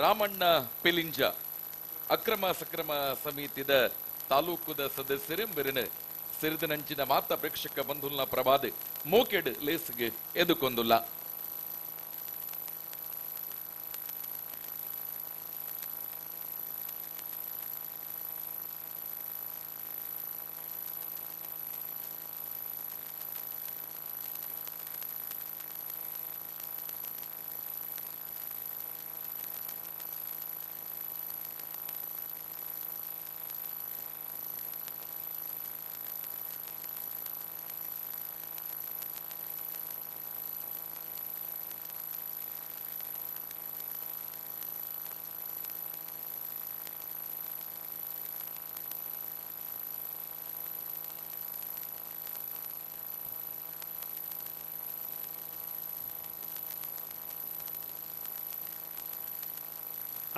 ರಾಮಣ್ಣ ಪಿಲಿಂಜ ಅಕ್ರಮ ಸಕ್ರಮ ಸಮಿತಿದ ತಾಲೂಕುದ ಸದಸ್ಯರು ಬೆರಿನ ಸಿರಿದನಂಚಿನ ಮಾತ ಪ್ರೇಕ್ಷಕ ಬಂಧುಲ್ನ ಪ್ರಭಾದ ಮೋಕೆಡ್ ಲೇಸ್ಗೆ ಎದುಕೊಂದುಲ್ಲ.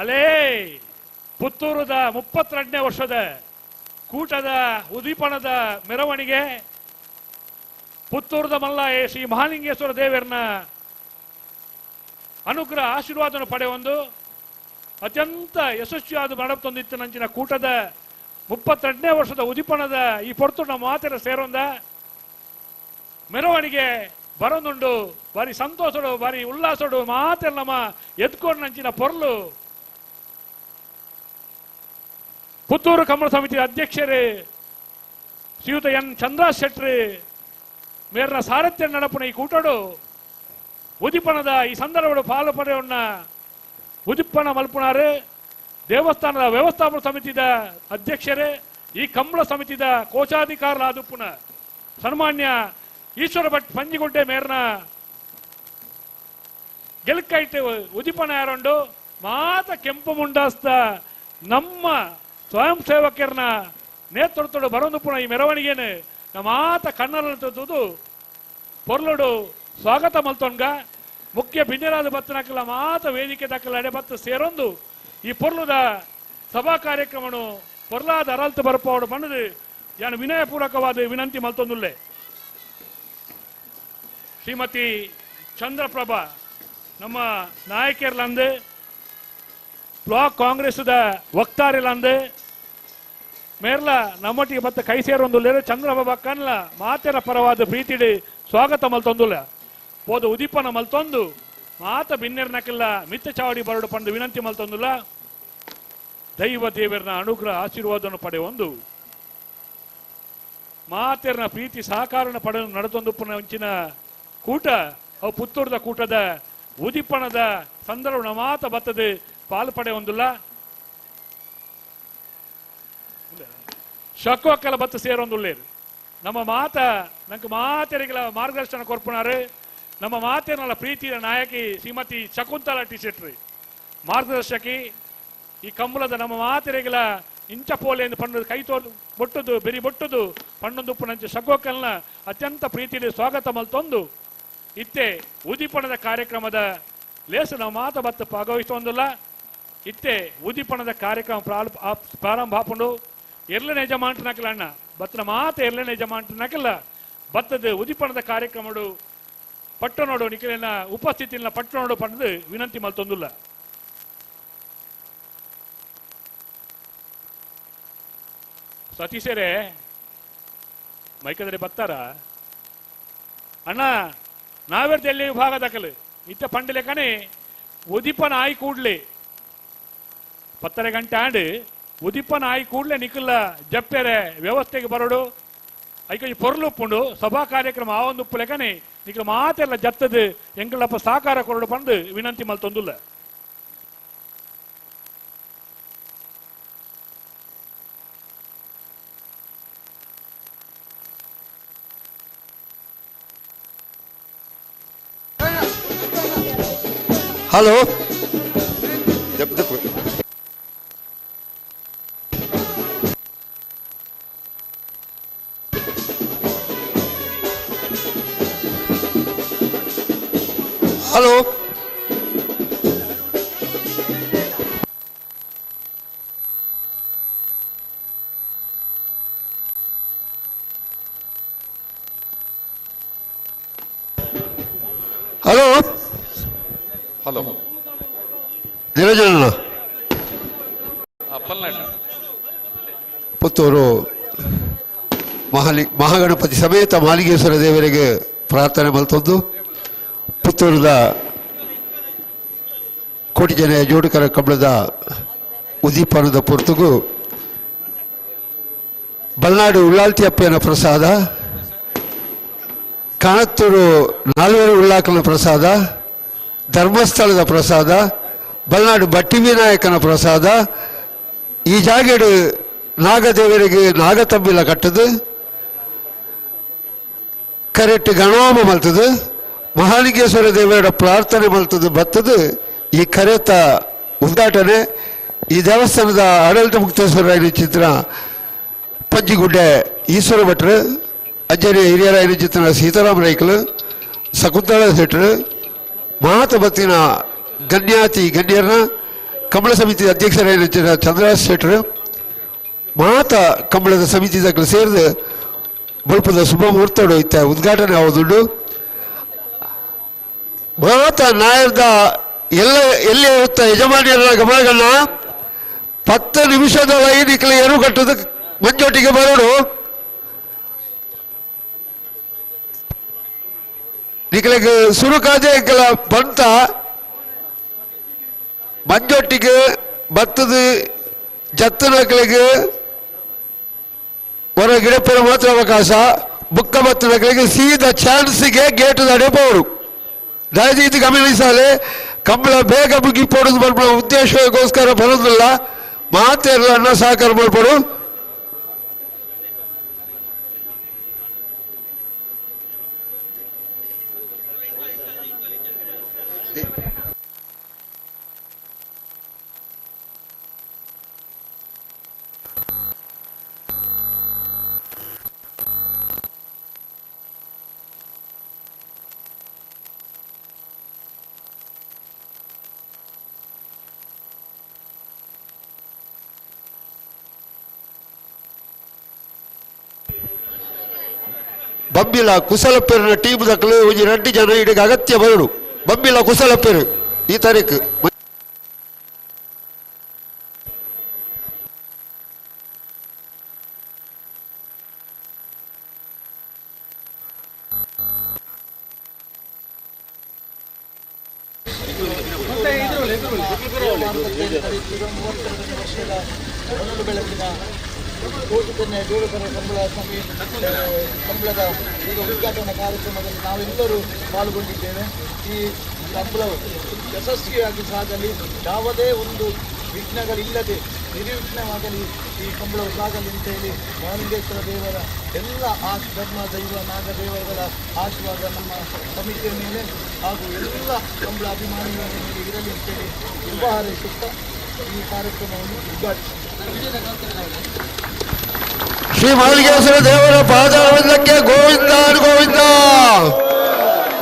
ಅಲೇ ಪುತ್ತೂರದ 32ನೇ ವರ್ಷದ ಕೂಟದ ಉದ್ದೀಪನದ ಮೆರವಣಿಗೆ ಪುತ್ತೂರದ ಮಲ್ಲಾಯ ಶ್ರೀ ಮಹಾಲಿಂಗೇಶ್ವರ ದೇವರನ್ನ ಅನುಗ್ರಹ ಆಶೀರ್ವಾದವನ್ನು ಪಡೆಯೊಂದು ಅತ್ಯಂತ ಯಶಸ್ವಿಯಾದ ನಡಪೊಂದಿತ್ತು ನಂಚಿನ ಕೂಟದ 32ನೇ ವರ್ಷದ ಉದ್ದೀಪನದ ಈ ಪೊರ್ತು ನಮ್ಮ ಮಾತಿನ ಸೇರೊಂದ ಮೆರವಣಿಗೆ ಬರೋದುಂಡು. ಬಾರಿ ಸಂತೋಷಡು ಬಾರಿ ಉಲ್ಲಾಸಡು ಮಾತೆಲ್ಲ ನಮ್ಮ ಎದ್ಕೊಂಡು ನಂಚಿನ ಪೊರ್ಲು. ಪುತ್ತೂರು ಕಮಲ ಸಮಿತಿ ಅಧ್ಯಕ್ಷರೇ ಶ್ರೀಯುತ ಎನ್ ಚಂದ್ರ ಶೆಟ್ರಿ ಮೇರ್ನ ಸಾರಥ್ಯ ನಡಪುನ ಈ ಕೂಟಡು ಉದ್ದೀಪನದ ಈ ಸಂದರ್ಭಡು ಪಾಲು ಪಡೆಯನ್ನ ಉದ್ದೀಪನ ಮಲ್ಪುನಾರು ದೇವಸ್ಥಾನದ ವ್ಯವಸ್ಥಾಪನ ಸಮಿತಿದ ಅಧ್ಯಕ್ಷರೇ ಈ ಕಂಬಳ ಸಮಿತಿದ ಕೋಶಾಧಿಕಾರರಾದುಪ್ಪುನ ಸನ್ಮಾನ್ಯ ಈಶ್ವರ ಭಟ್ ಪಂಜಿಗುಂಟೆ ಮೇರ್ನ ಗೆಲ್ಕೈಟ್ ಉದ್ದೀಪನ ಯಾರುಂಡು ಮಾತ ಕೆಂಪು ಮುಂಡಾಸ್ತ ನಮ್ಮ ಸ್ವಯಂ ಸೇವಕರನ್ನ ನೇತೃತ್ವದ ಬರೋದು ಈ ಮೆರವಣಿಗೆನು ಮಾತ ಕಣ್ಣಲ್ಲಿ ಪೊರ್ಲುಡು ಸ್ವಾಗತ ಮಲ್ತೊಂಗ ಮುಖ್ಯ ಬಿಂಜರಾದ ಬತ್ತನಕಲ್ಲ ಮಾತ ವೇದಿಕೆ ದಾಖಲ ಅಡೆ ಬತ್ತು ಸೇರೊಂದು ಈ ಪೊರ್ಲುದ ಸಭಾ ಕಾರ್ಯಕ್ರಮನು ಪೊರ್ಲಾದ ಅರಲ್ತು ಬರಪೋಡು ಬಂದದು ಯಾನು ವಿನಯಪೂರ್ವಕವಾದ ವಿನಂತಿ ಮಲ್ತೊಂದುಲ್ಲೆ. ಶ್ರೀಮತಿ ಚಂದ್ರಪ್ರಭಾ ನಮ್ಮ ನಾಯಕಿಯರ್ಲಂದು ಬ್ಲಾಕ್ ಕಾಂಗ್ರೆಸ್ದ ವಕ್ತಾರಿಲಂದು ಮೇರ್ಲ ನಮ್ಮೊಟ್ಟಿಗೆ ಬತ್ತ ಕೈ ಸೇರೊಂದುಲ್ಲೇರು ಚಂದ್ರಪ್ರಭಾ ಕನ್ಲ ಮಾತೆರ ಪರವಾದ ಪ್ರೀತಿಡಿ ಸ್ವಾಗತ ಮಲ್ತೊಂದುಲ್ಲ ಪೋದ ಉದೀಪನ ಮಲ್ತೊಂದು ಮಾತ ಬಿನ್ನೆರ್ನಕ್ಕೆಲ್ಲ ಮಿತ್ತ ಚಾವಡಿ ಬರಡು ಪಂದು ವಿನಂತಿ ಮಲ್ತೊಂದುಲ್ಲ. ದೈವ ದೇವರನ ಅನುಗ್ರಹ ಆಶೀರ್ವಾದವನ್ನು ಪಡೆಯೊಂದು ಮಾತೆರ್ನ ಪ್ರೀತಿ ಸಹಕಾರನ ಪಡೆದು ನಡೆತೊಂದು ಪುನಃ ಕೂಟ ಅವು ಪುತ್ತೂರದ ಕೂಟದ ಉದೀಪನದ ಸಂದರ್ಭ ಮಾತ ಬತ್ತದೆ ಪಾಲು ಪಡೆಯೊಂದುಲ್ಲ. ಶಕೋಕ್ಕಲ ಬತ್ತ ಸೇರೊಂದುಲ್ಲೇರು ನಮ್ಮ ಮಾತ ನಂಗೆ ಮಾತೆರಿಗೆಲ್ಲ ಮಾರ್ಗದರ್ಶನ ಕೊರ್ಪುನಾರು ನಮ್ಮ ಮಾತೇನಲ್ಲ ಪ್ರೀತಿಯ ನಾಯಕಿ ಶ್ರೀಮತಿ ಶಕುಂತಲಾ ಟಿ ಶೆಟ್ರಿ ಮಾರ್ಗದರ್ಶಕಿ ಈ ಕಂಬಳದ ನಮ್ಮ ಮಾತೆರಿಗೆಲ್ಲ ಇಂಚ ಪೋಲೆ ಎಂದು ಪಣ್ಣು ಕೈ ತೋರು ಬೊಟ್ಟುದು ಬೆರಿ ಬೊಟ್ಟುದು ಪಣ್ಣೊಂದುಪ್ಪು ನಂಚೆ ಶಕೋಕ್ಕಲ್ನ ಅತ್ಯಂತ ಪ್ರೀತಿಯಲ್ಲಿ ಸ್ವಾಗತ ಮಲ್ತೊಂದು ಇತ್ತೆ ಉದೀಪನದ ಕಾರ್ಯಕ್ರಮದ ಲೇಸು ನಾವು ಮಾತ ಬತ್ತ ಭಾಗವಹಿಸೊಂದಿಲ್ಲ. ಇತ್ತೆ ಉದೀಪನದ ಕಾರ್ಯಕ್ರಮ ಪ್ರಾರಂಭ ಹಾಕೊಂಡು ಎರಡನೇ ಯಜಮಾಂಟನಕಲ್ಲ ಅಣ್ಣ ಬತ್ತನ ಮಾತ ಎರಡನೇ ಯಜಮಾಂಟನಕಲ್ಲ ಬತ್ತದ ಉದೀಪನದ ಕಾರ್ಯಕ್ರಮಡು ಪಟ್ಟಣೋಡು ನಿಖಿಲಿನ ಉಪಸ್ಥಿತಿನ ಪಟ್ಟಣೋಡು ಪಡೆದು ವಿನಂತಿ ಮಲ್ತೊಂದುಲ್ಲ. ಸತೀಶರೇ ಮೈಕದರೆ ಬತ್ತಾರ ಅಣ್ಣ ನಾವೇರ್ದಲ್ಲಿ ವಿಭಾಗ ದಾಖಲು ಇತ್ತ ಪಂಡಲೆಕನೆ ಉದೀಪನ ಆಯಿ ಕೂಡ್ಲೆ 10:30 ಗಂಟೆ ಆಂಡ್ ಉದೀಪನ ಆಯಿ ಕೂಡ್ಲೆ ನಿಖಿಲ ಜಪ್ಪೆರೆ ವ್ಯವಸ್ಥೆಗೆ ಬರೋಡು ಐಕ ಈ ಪೊರ್ಲುಪ್ಪುಂಡು ಸಭಾ ಕಾರ್ಯಕ್ರಮ ಆ ಒಂದು ಉಪ್ಪುಲೆಕನೆ ನಿಖಿಲ ಮಾತೆಲ್ಲ ಜತ್ತದು ಎಂಗಳಪ್ಪ ಸಹಕಾರ ಕೊರಡು ಪಂಡು ವಿನಂತಿ ಮಲ್ತೊಂದುಲ್ಲ. Hello hello hello hello. Niranjana Puttur Mahaganapati ಸಮೇತ ಮಾಲಿಗೇಶ್ವರ ದೇವರಿಗೆ ಪ್ರಾರ್ಥನೆ ಮಲ್ತೊಂದು ಪುತ್ತೂರದ ಕೋಟಿ ಜನ ಜೋಡುಕರ ಕಂಬಳದ ಉದೀಪನದ ಪೊರ್ತುಗು ಬಲ್ನಾಡು ಉಳ್ಳಾಲ್ತಿ ಅಪ್ಪನ ಪ್ರಸಾದ, ಕಾಣತ್ತೂರು ನಾಲ್ವರು ಉಳ್ಳಾಕನ ಪ್ರಸಾದ, ಧರ್ಮಸ್ಥಳದ ಪ್ರಸಾದ, ಬಲ್ನಾಡು ಬಟ್ಟಿ ವಿನಾಯಕನ ಪ್ರಸಾದ, ಈ ಜಾಗೆಡು ನಾಗದೇವರಿಗೆ ನಾಗತಂಬಿಲ ಕಟ್ಟದು ಕರೆಕ್ಟ್ ಗಣೋಮ ಮಲ್ತದು ಮಹಾಲಿಂಗೇಶ್ವರ ದೇವರ ಪ್ರಾರ್ಥನೆ ಮಲ್ತದು ಬತ್ತದು ಈ ಕರೆತ ಉದ್ಘಾಟನೆ ಈ ದೇವಸ್ಥಾನದ ಆಡಳಿತ ಮುಕ್ತೇಶ್ವರ ಚಿತ್ರ ಪಂಜಿಗುಡ್ಡೆ ಈಶ್ವರ ಭಟ್ರು, ಅಂಜನೆ ಹಿರಿಯರಾಯನ ಚಿತ್ರ ಸೀತಾರಾಮ ರೈಕಲು, ಶಕುಂತಳ ಶೆಟ್ರು, ಮಾತಬತ್ತಿನ ಗಣ್ಯಾತಿ ಗಣ್ಯರನ್ನ ಕಂಬಳ ಸಮಿತಿ ಅಧ್ಯಕ್ಷರಾಯನ ಚಿತ್ರ ಚಂದ್ರರಾಜ್ ಶೆಟ್ರು, ಮಾತ ಕಂಬಳದ ಸಮಿತಿ ದಾಖಲು ಸೇರಿದು ಬಲ್ಪದ ಶುಭ ಮುಹೂರ್ತಡು ಇತ್ತ ಉದ್ಘಾಟನೆ ಆವುದುಂಡು. ಮಾತ ನಾಯರ್ದ ಎಲ್ಲ ಎಲ್ಲಿ ಇರುತ್ತ ಯಜಮಾನಿಯರ ಗಮನಗಳನ್ನ 10 ನಿಮಿಷದ ಲೈನ್ ಇಕ್ಕಲೆ ಎರು ಕಟ್ಟದ ಮಂಜೊಟ್ಟಿಗೆ ಬರೋಡು. ನಿಕಲೆಗೆ ಸುರುಕಾದೆ ಇಕ್ಕಲ ಬಂತ ಮಂಜೊಟ್ಟಿಗೆ ಬತ್ತದ ಜತ್ತನಕಲಿಗೆ ಹೊರ ಗಿಡಪೆರ ಮಾತ್ರ ಅವಕಾಶ, ಬುಕ್ಕ ಬತ್ತನಕಲಿಗೆ ಸೀದಾ ಚಾನ್ಸ್ಗೆ ಗೇಟ್ ತಡೆಯಬಹುದು. ದಯದೀತಿ ಗಮನಿಸಲೆ ಕಂಬಳ ಬೇಗ ಮುಗಿಪೋಡುದು ಬರ್ಬ ಉದ್ದೇಶಕ್ಕೋಸ್ಕರ ಬರೋದಿಲ್ಲ, ಮಾತೆಲ್ಲ ಅನ್ನ ಸಹಕಾರ ಮಾಡ್ಬೋದು. ಬಂಬಿಲ ಕುಸಲಪ್ಪೇರಿನ ಟೀಮ್ ದಕ್ಕಲು ಒಂಜಿ 2 ಜನ ಇಡೀಗ ಅಗತ್ಯ ಬರಡು. ಬಂಬಿಲ ಕುಸಲಪ್ಪೇರು ಈ ತಾರೀಕು ಕಂಬಳದ ಈಗ ಉದ್ಘಾಟನಾ ಕಾರ್ಯಕ್ರಮದಲ್ಲಿ ನಾವೆಲ್ಲರೂ ಪಾಲ್ಗೊಂಡಿದ್ದೇವೆ. ಈ ಕಂಬಳವು ಯಶಸ್ವಿಯಾಗಿ ಸಾಗಲಿ, ಯಾವುದೇ ಒಂದು ವಿಘ್ನಗಳಿಲ್ಲದೆ ನಿರ್ವಿಘ್ನವಾಗಲಿ ಈ ಕಂಬಳವು ಸಾಗಲಿ ಅಂತೇಳಿ ಮಹಾಲಿಂಗೇಶ್ವರ ದೇವರ ಎಲ್ಲ ಆ ಧರ್ಮ ದೈವ ನಾಗದೇವರುಗಳ ಆಶೀರ್ವಾದ ನಮ್ಮ ಸಮಿತಿಯ ಮೇಲೆ ಹಾಗೂ ಎಲ್ಲ ಕಂಬಳ ಅಭಿಮಾನಿಗಳ ಮೇಲೆ ಇರಲಿ ಅಂತೇಳಿ ಶುಭ ಹಾರೈಸುತ್ತಾ ಈ ಕಾರ್ಯಕ್ರಮವನ್ನು ಉದ್ಘಾಟಿಸಿದ್ದೇವೆ. ಶ್ರೀ ಮಹಾಲಿಂಗೇಶ್ವರ ದೇವರ ಪಾದಾರವಿಂದಕ್ಕೆ ಗೋವಿಂದಾನು ಗೋವಿಂದ,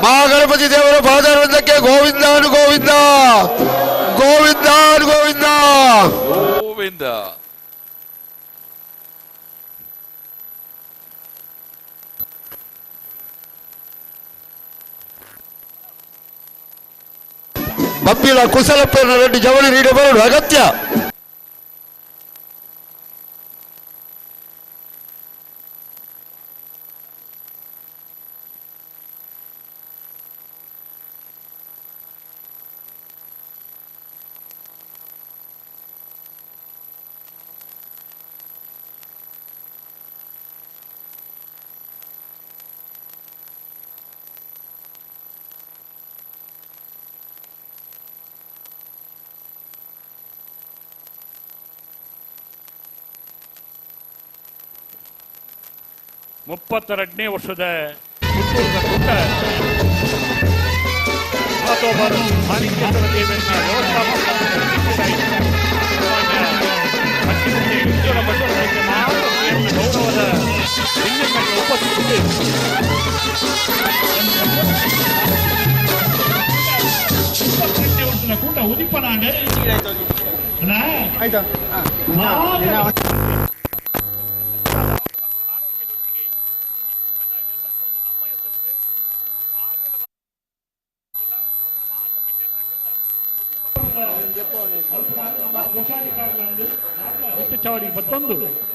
ಮಹಾಗಣಪತಿ ದೇವರ ಪಾದಾರವಿಂದಕ್ಕೆ ಗೋವಿಂದಾನು ಗೋವಿಂದ, ಗೋವಿಂದಾನು ಗೋವಿಂದ ಗೋವಿಂದ. ಬಂಬಿಲ ಕುಸಲಪ್ಪನ ರೆಡ್ಡಿ ಜವಳಿ ನೀಡಬಾರದು ಅಗತ್ಯ. ಮೂವತ್ತೆರಡನೇ ವರ್ಷದ ಪುತ್ತೂರದ ಕೂಟ ಮಹತೋಬರ್ ಮಾಲಿಂಗೇಶ್ವರ ದೇವರನ್ನ ವ್ಯವಸ್ಥಾಪಕ ಅಧ್ಯಕ್ಷರಾಗಿ ಸನ್ಮಾನ್ಯ ಗೌರವದ ಹಿನ್ನೆಲೆಯಲ್ಲಿ ಉಪಸ್ಥಿತಿ ವರ್ಷದ ಕೂಟ ಉದಿಪನಾಂಡ ಆಯ್ತಾ.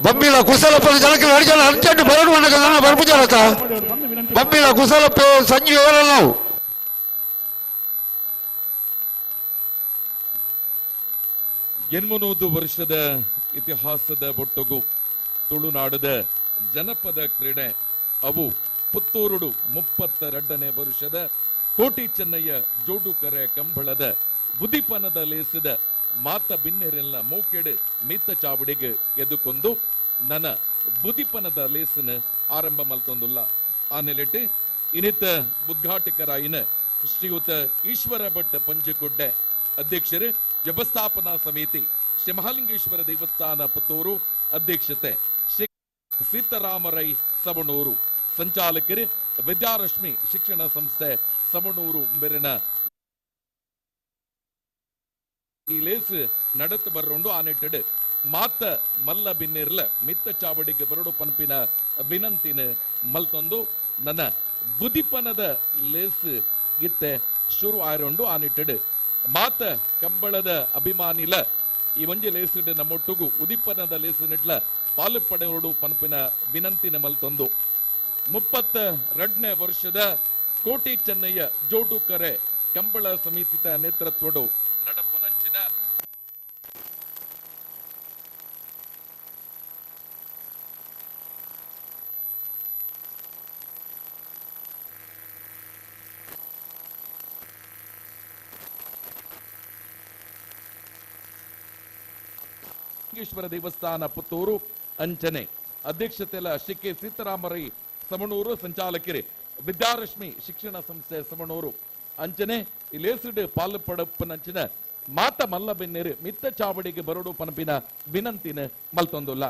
ಬಮ್ಮಿಲ ಕುಸಲಪ್ಪ ಜನಕ್ಕೆ ಅಡಿಜನ ಅರ್ಜೆಂಟ್ ಬರಡು ಬರ್ಪು ಜನತ ಬಮ್ಮಿಲ ಕುಸಲಪ್ಪ ಸಂಜೀವ್ ನಾವು 800 ವರ್ಷದ ಇತಿಹಾಸದ ಒಟ್ಟುಗು ತುಳುನಾಡದ ಜನಪದ ಕ್ರೀಡೆ ಅವು ಪುತ್ತೂರುಡು 32ನೇ ವರ್ಷದ ಕೋಟಿ ಚೆನ್ನಯ್ಯ ಜೋಡುಕರೆ ಕಂಬಳದ ಉದಿಪನದ ಲೇಸಿದ ಮಾತ ಬಿನ್ನೆರೆಲ್ಲ ಮೂಕೆಡು ಮೀತ ಚಾವಡಿಗೆ ಎದುಕೊಂದು ನನ ಬುದಿಪನದ ಲೇಸನ ಆರಂಭ ಮಲ್ತೊಂದುಲ್ಲ. ಆ ನೆಲೆಟ್ ಇನಿತ ಉದ್ಘಾಟಕರಾಯಿನ ಶ್ರೀಯುತ ಈಶ್ವರ ಭಟ್ ಪಂಜಗುಡ್ಡೆ ಅಧ್ಯಕ್ಷರು ವ್ಯವಸ್ಥಾಪನಾ ಸಮಿತಿ ಶ್ರೀ ಮಹಾಲಿಂಗೇಶ್ವರ ದೇವಸ್ಥಾನ ಪುತ್ತೂರು ಅಧ್ಯಕ್ಷತೆ ಶ್ರೀ ಸೀತಾರಾಮರೈ ಸವಣೂರು ಸಂಚಾಲಕರು ವಿದ್ಯಾರಶ್ಮಿ ಶಿಕ್ಷಣ ಸಂಸ್ಥೆ ಸವಣೂರು ಮೆರಿನ ಈ ಲೇಸ್ நடத்து ಬರೋಂಡು ಆ ನೆಟ್ಟಡು ಮಾತ ಮಲ್ಲ ಬಿನ್ನಿರ್ಲ ಮಿತ್ತ ಚಾವಡಿಗೆ ಬರಡು ಪನ್ಪಿನ ವಿನಂತಿನ ಮಲ್ತೊಂದು ನನ್ನ ಬುದಿಪನದ ಲೇಸ್ ಇತ್ತೆ ಶುರು ಆಯ್ರೊಂಡು ಆ ನಿಟ್ಟಡು ಮಾತ ಕಂಬಳದ ಅಭಿಮಾನಿಲ ಈ ಒಂಜಿ ಲೇಸುಡು ನಮ್ಮೊಟ್ಟುಗು ಉದಿಪನದ ಲೇಸು ನಿಟ್ಲ ಪಾಲು ಪಡೆಯೋಡು ಪನ್ಪಿನ ವಿನಂತಿನ ಮಲ್ತೊಂದು 32ನೇ ವರ್ಷದ ಕೋಟಿ ಚೆನ್ನಯ್ಯ ಜೋಡುಕರೆ ಕಂಬಳ ಸಮಿತಿತ ನೇತೃತ್ವಡು ನಡಪುನಂಚಿನ ಲಿಂಗೇಶ್ವರ ದೇವಸ್ಥಾನ ಪುತ್ತೂರು ಅಂಚನೆ ಅಧ್ಯಕ್ಷತೆಲ ಶ್ರೀ ಕೆ ಸೀತಾರಾಮರೈ ಸಮಣೂರು ಸಂಚಾಲಕರು ವಿದ್ಯಾರಶ್ಮಿ ಶಿಕ್ಷಣ ಸಂಸ್ಥೆ ಸಮಣೂರು ಅಂಚನೆ ಇಲೇಸುಡು ಪಾಲು ಪಡಪ್ಪನಂಚಿನ ಮಾತ ಮಲ್ಲ ಬೆನ್ನೇರು ಮಿತ್ತ ಚಾವಡಿಗೆ ಬರಡು ಪನಪಿನ ವಿನಂತಿನ ಮಲ್ತೊಂದುಲ್ಲ.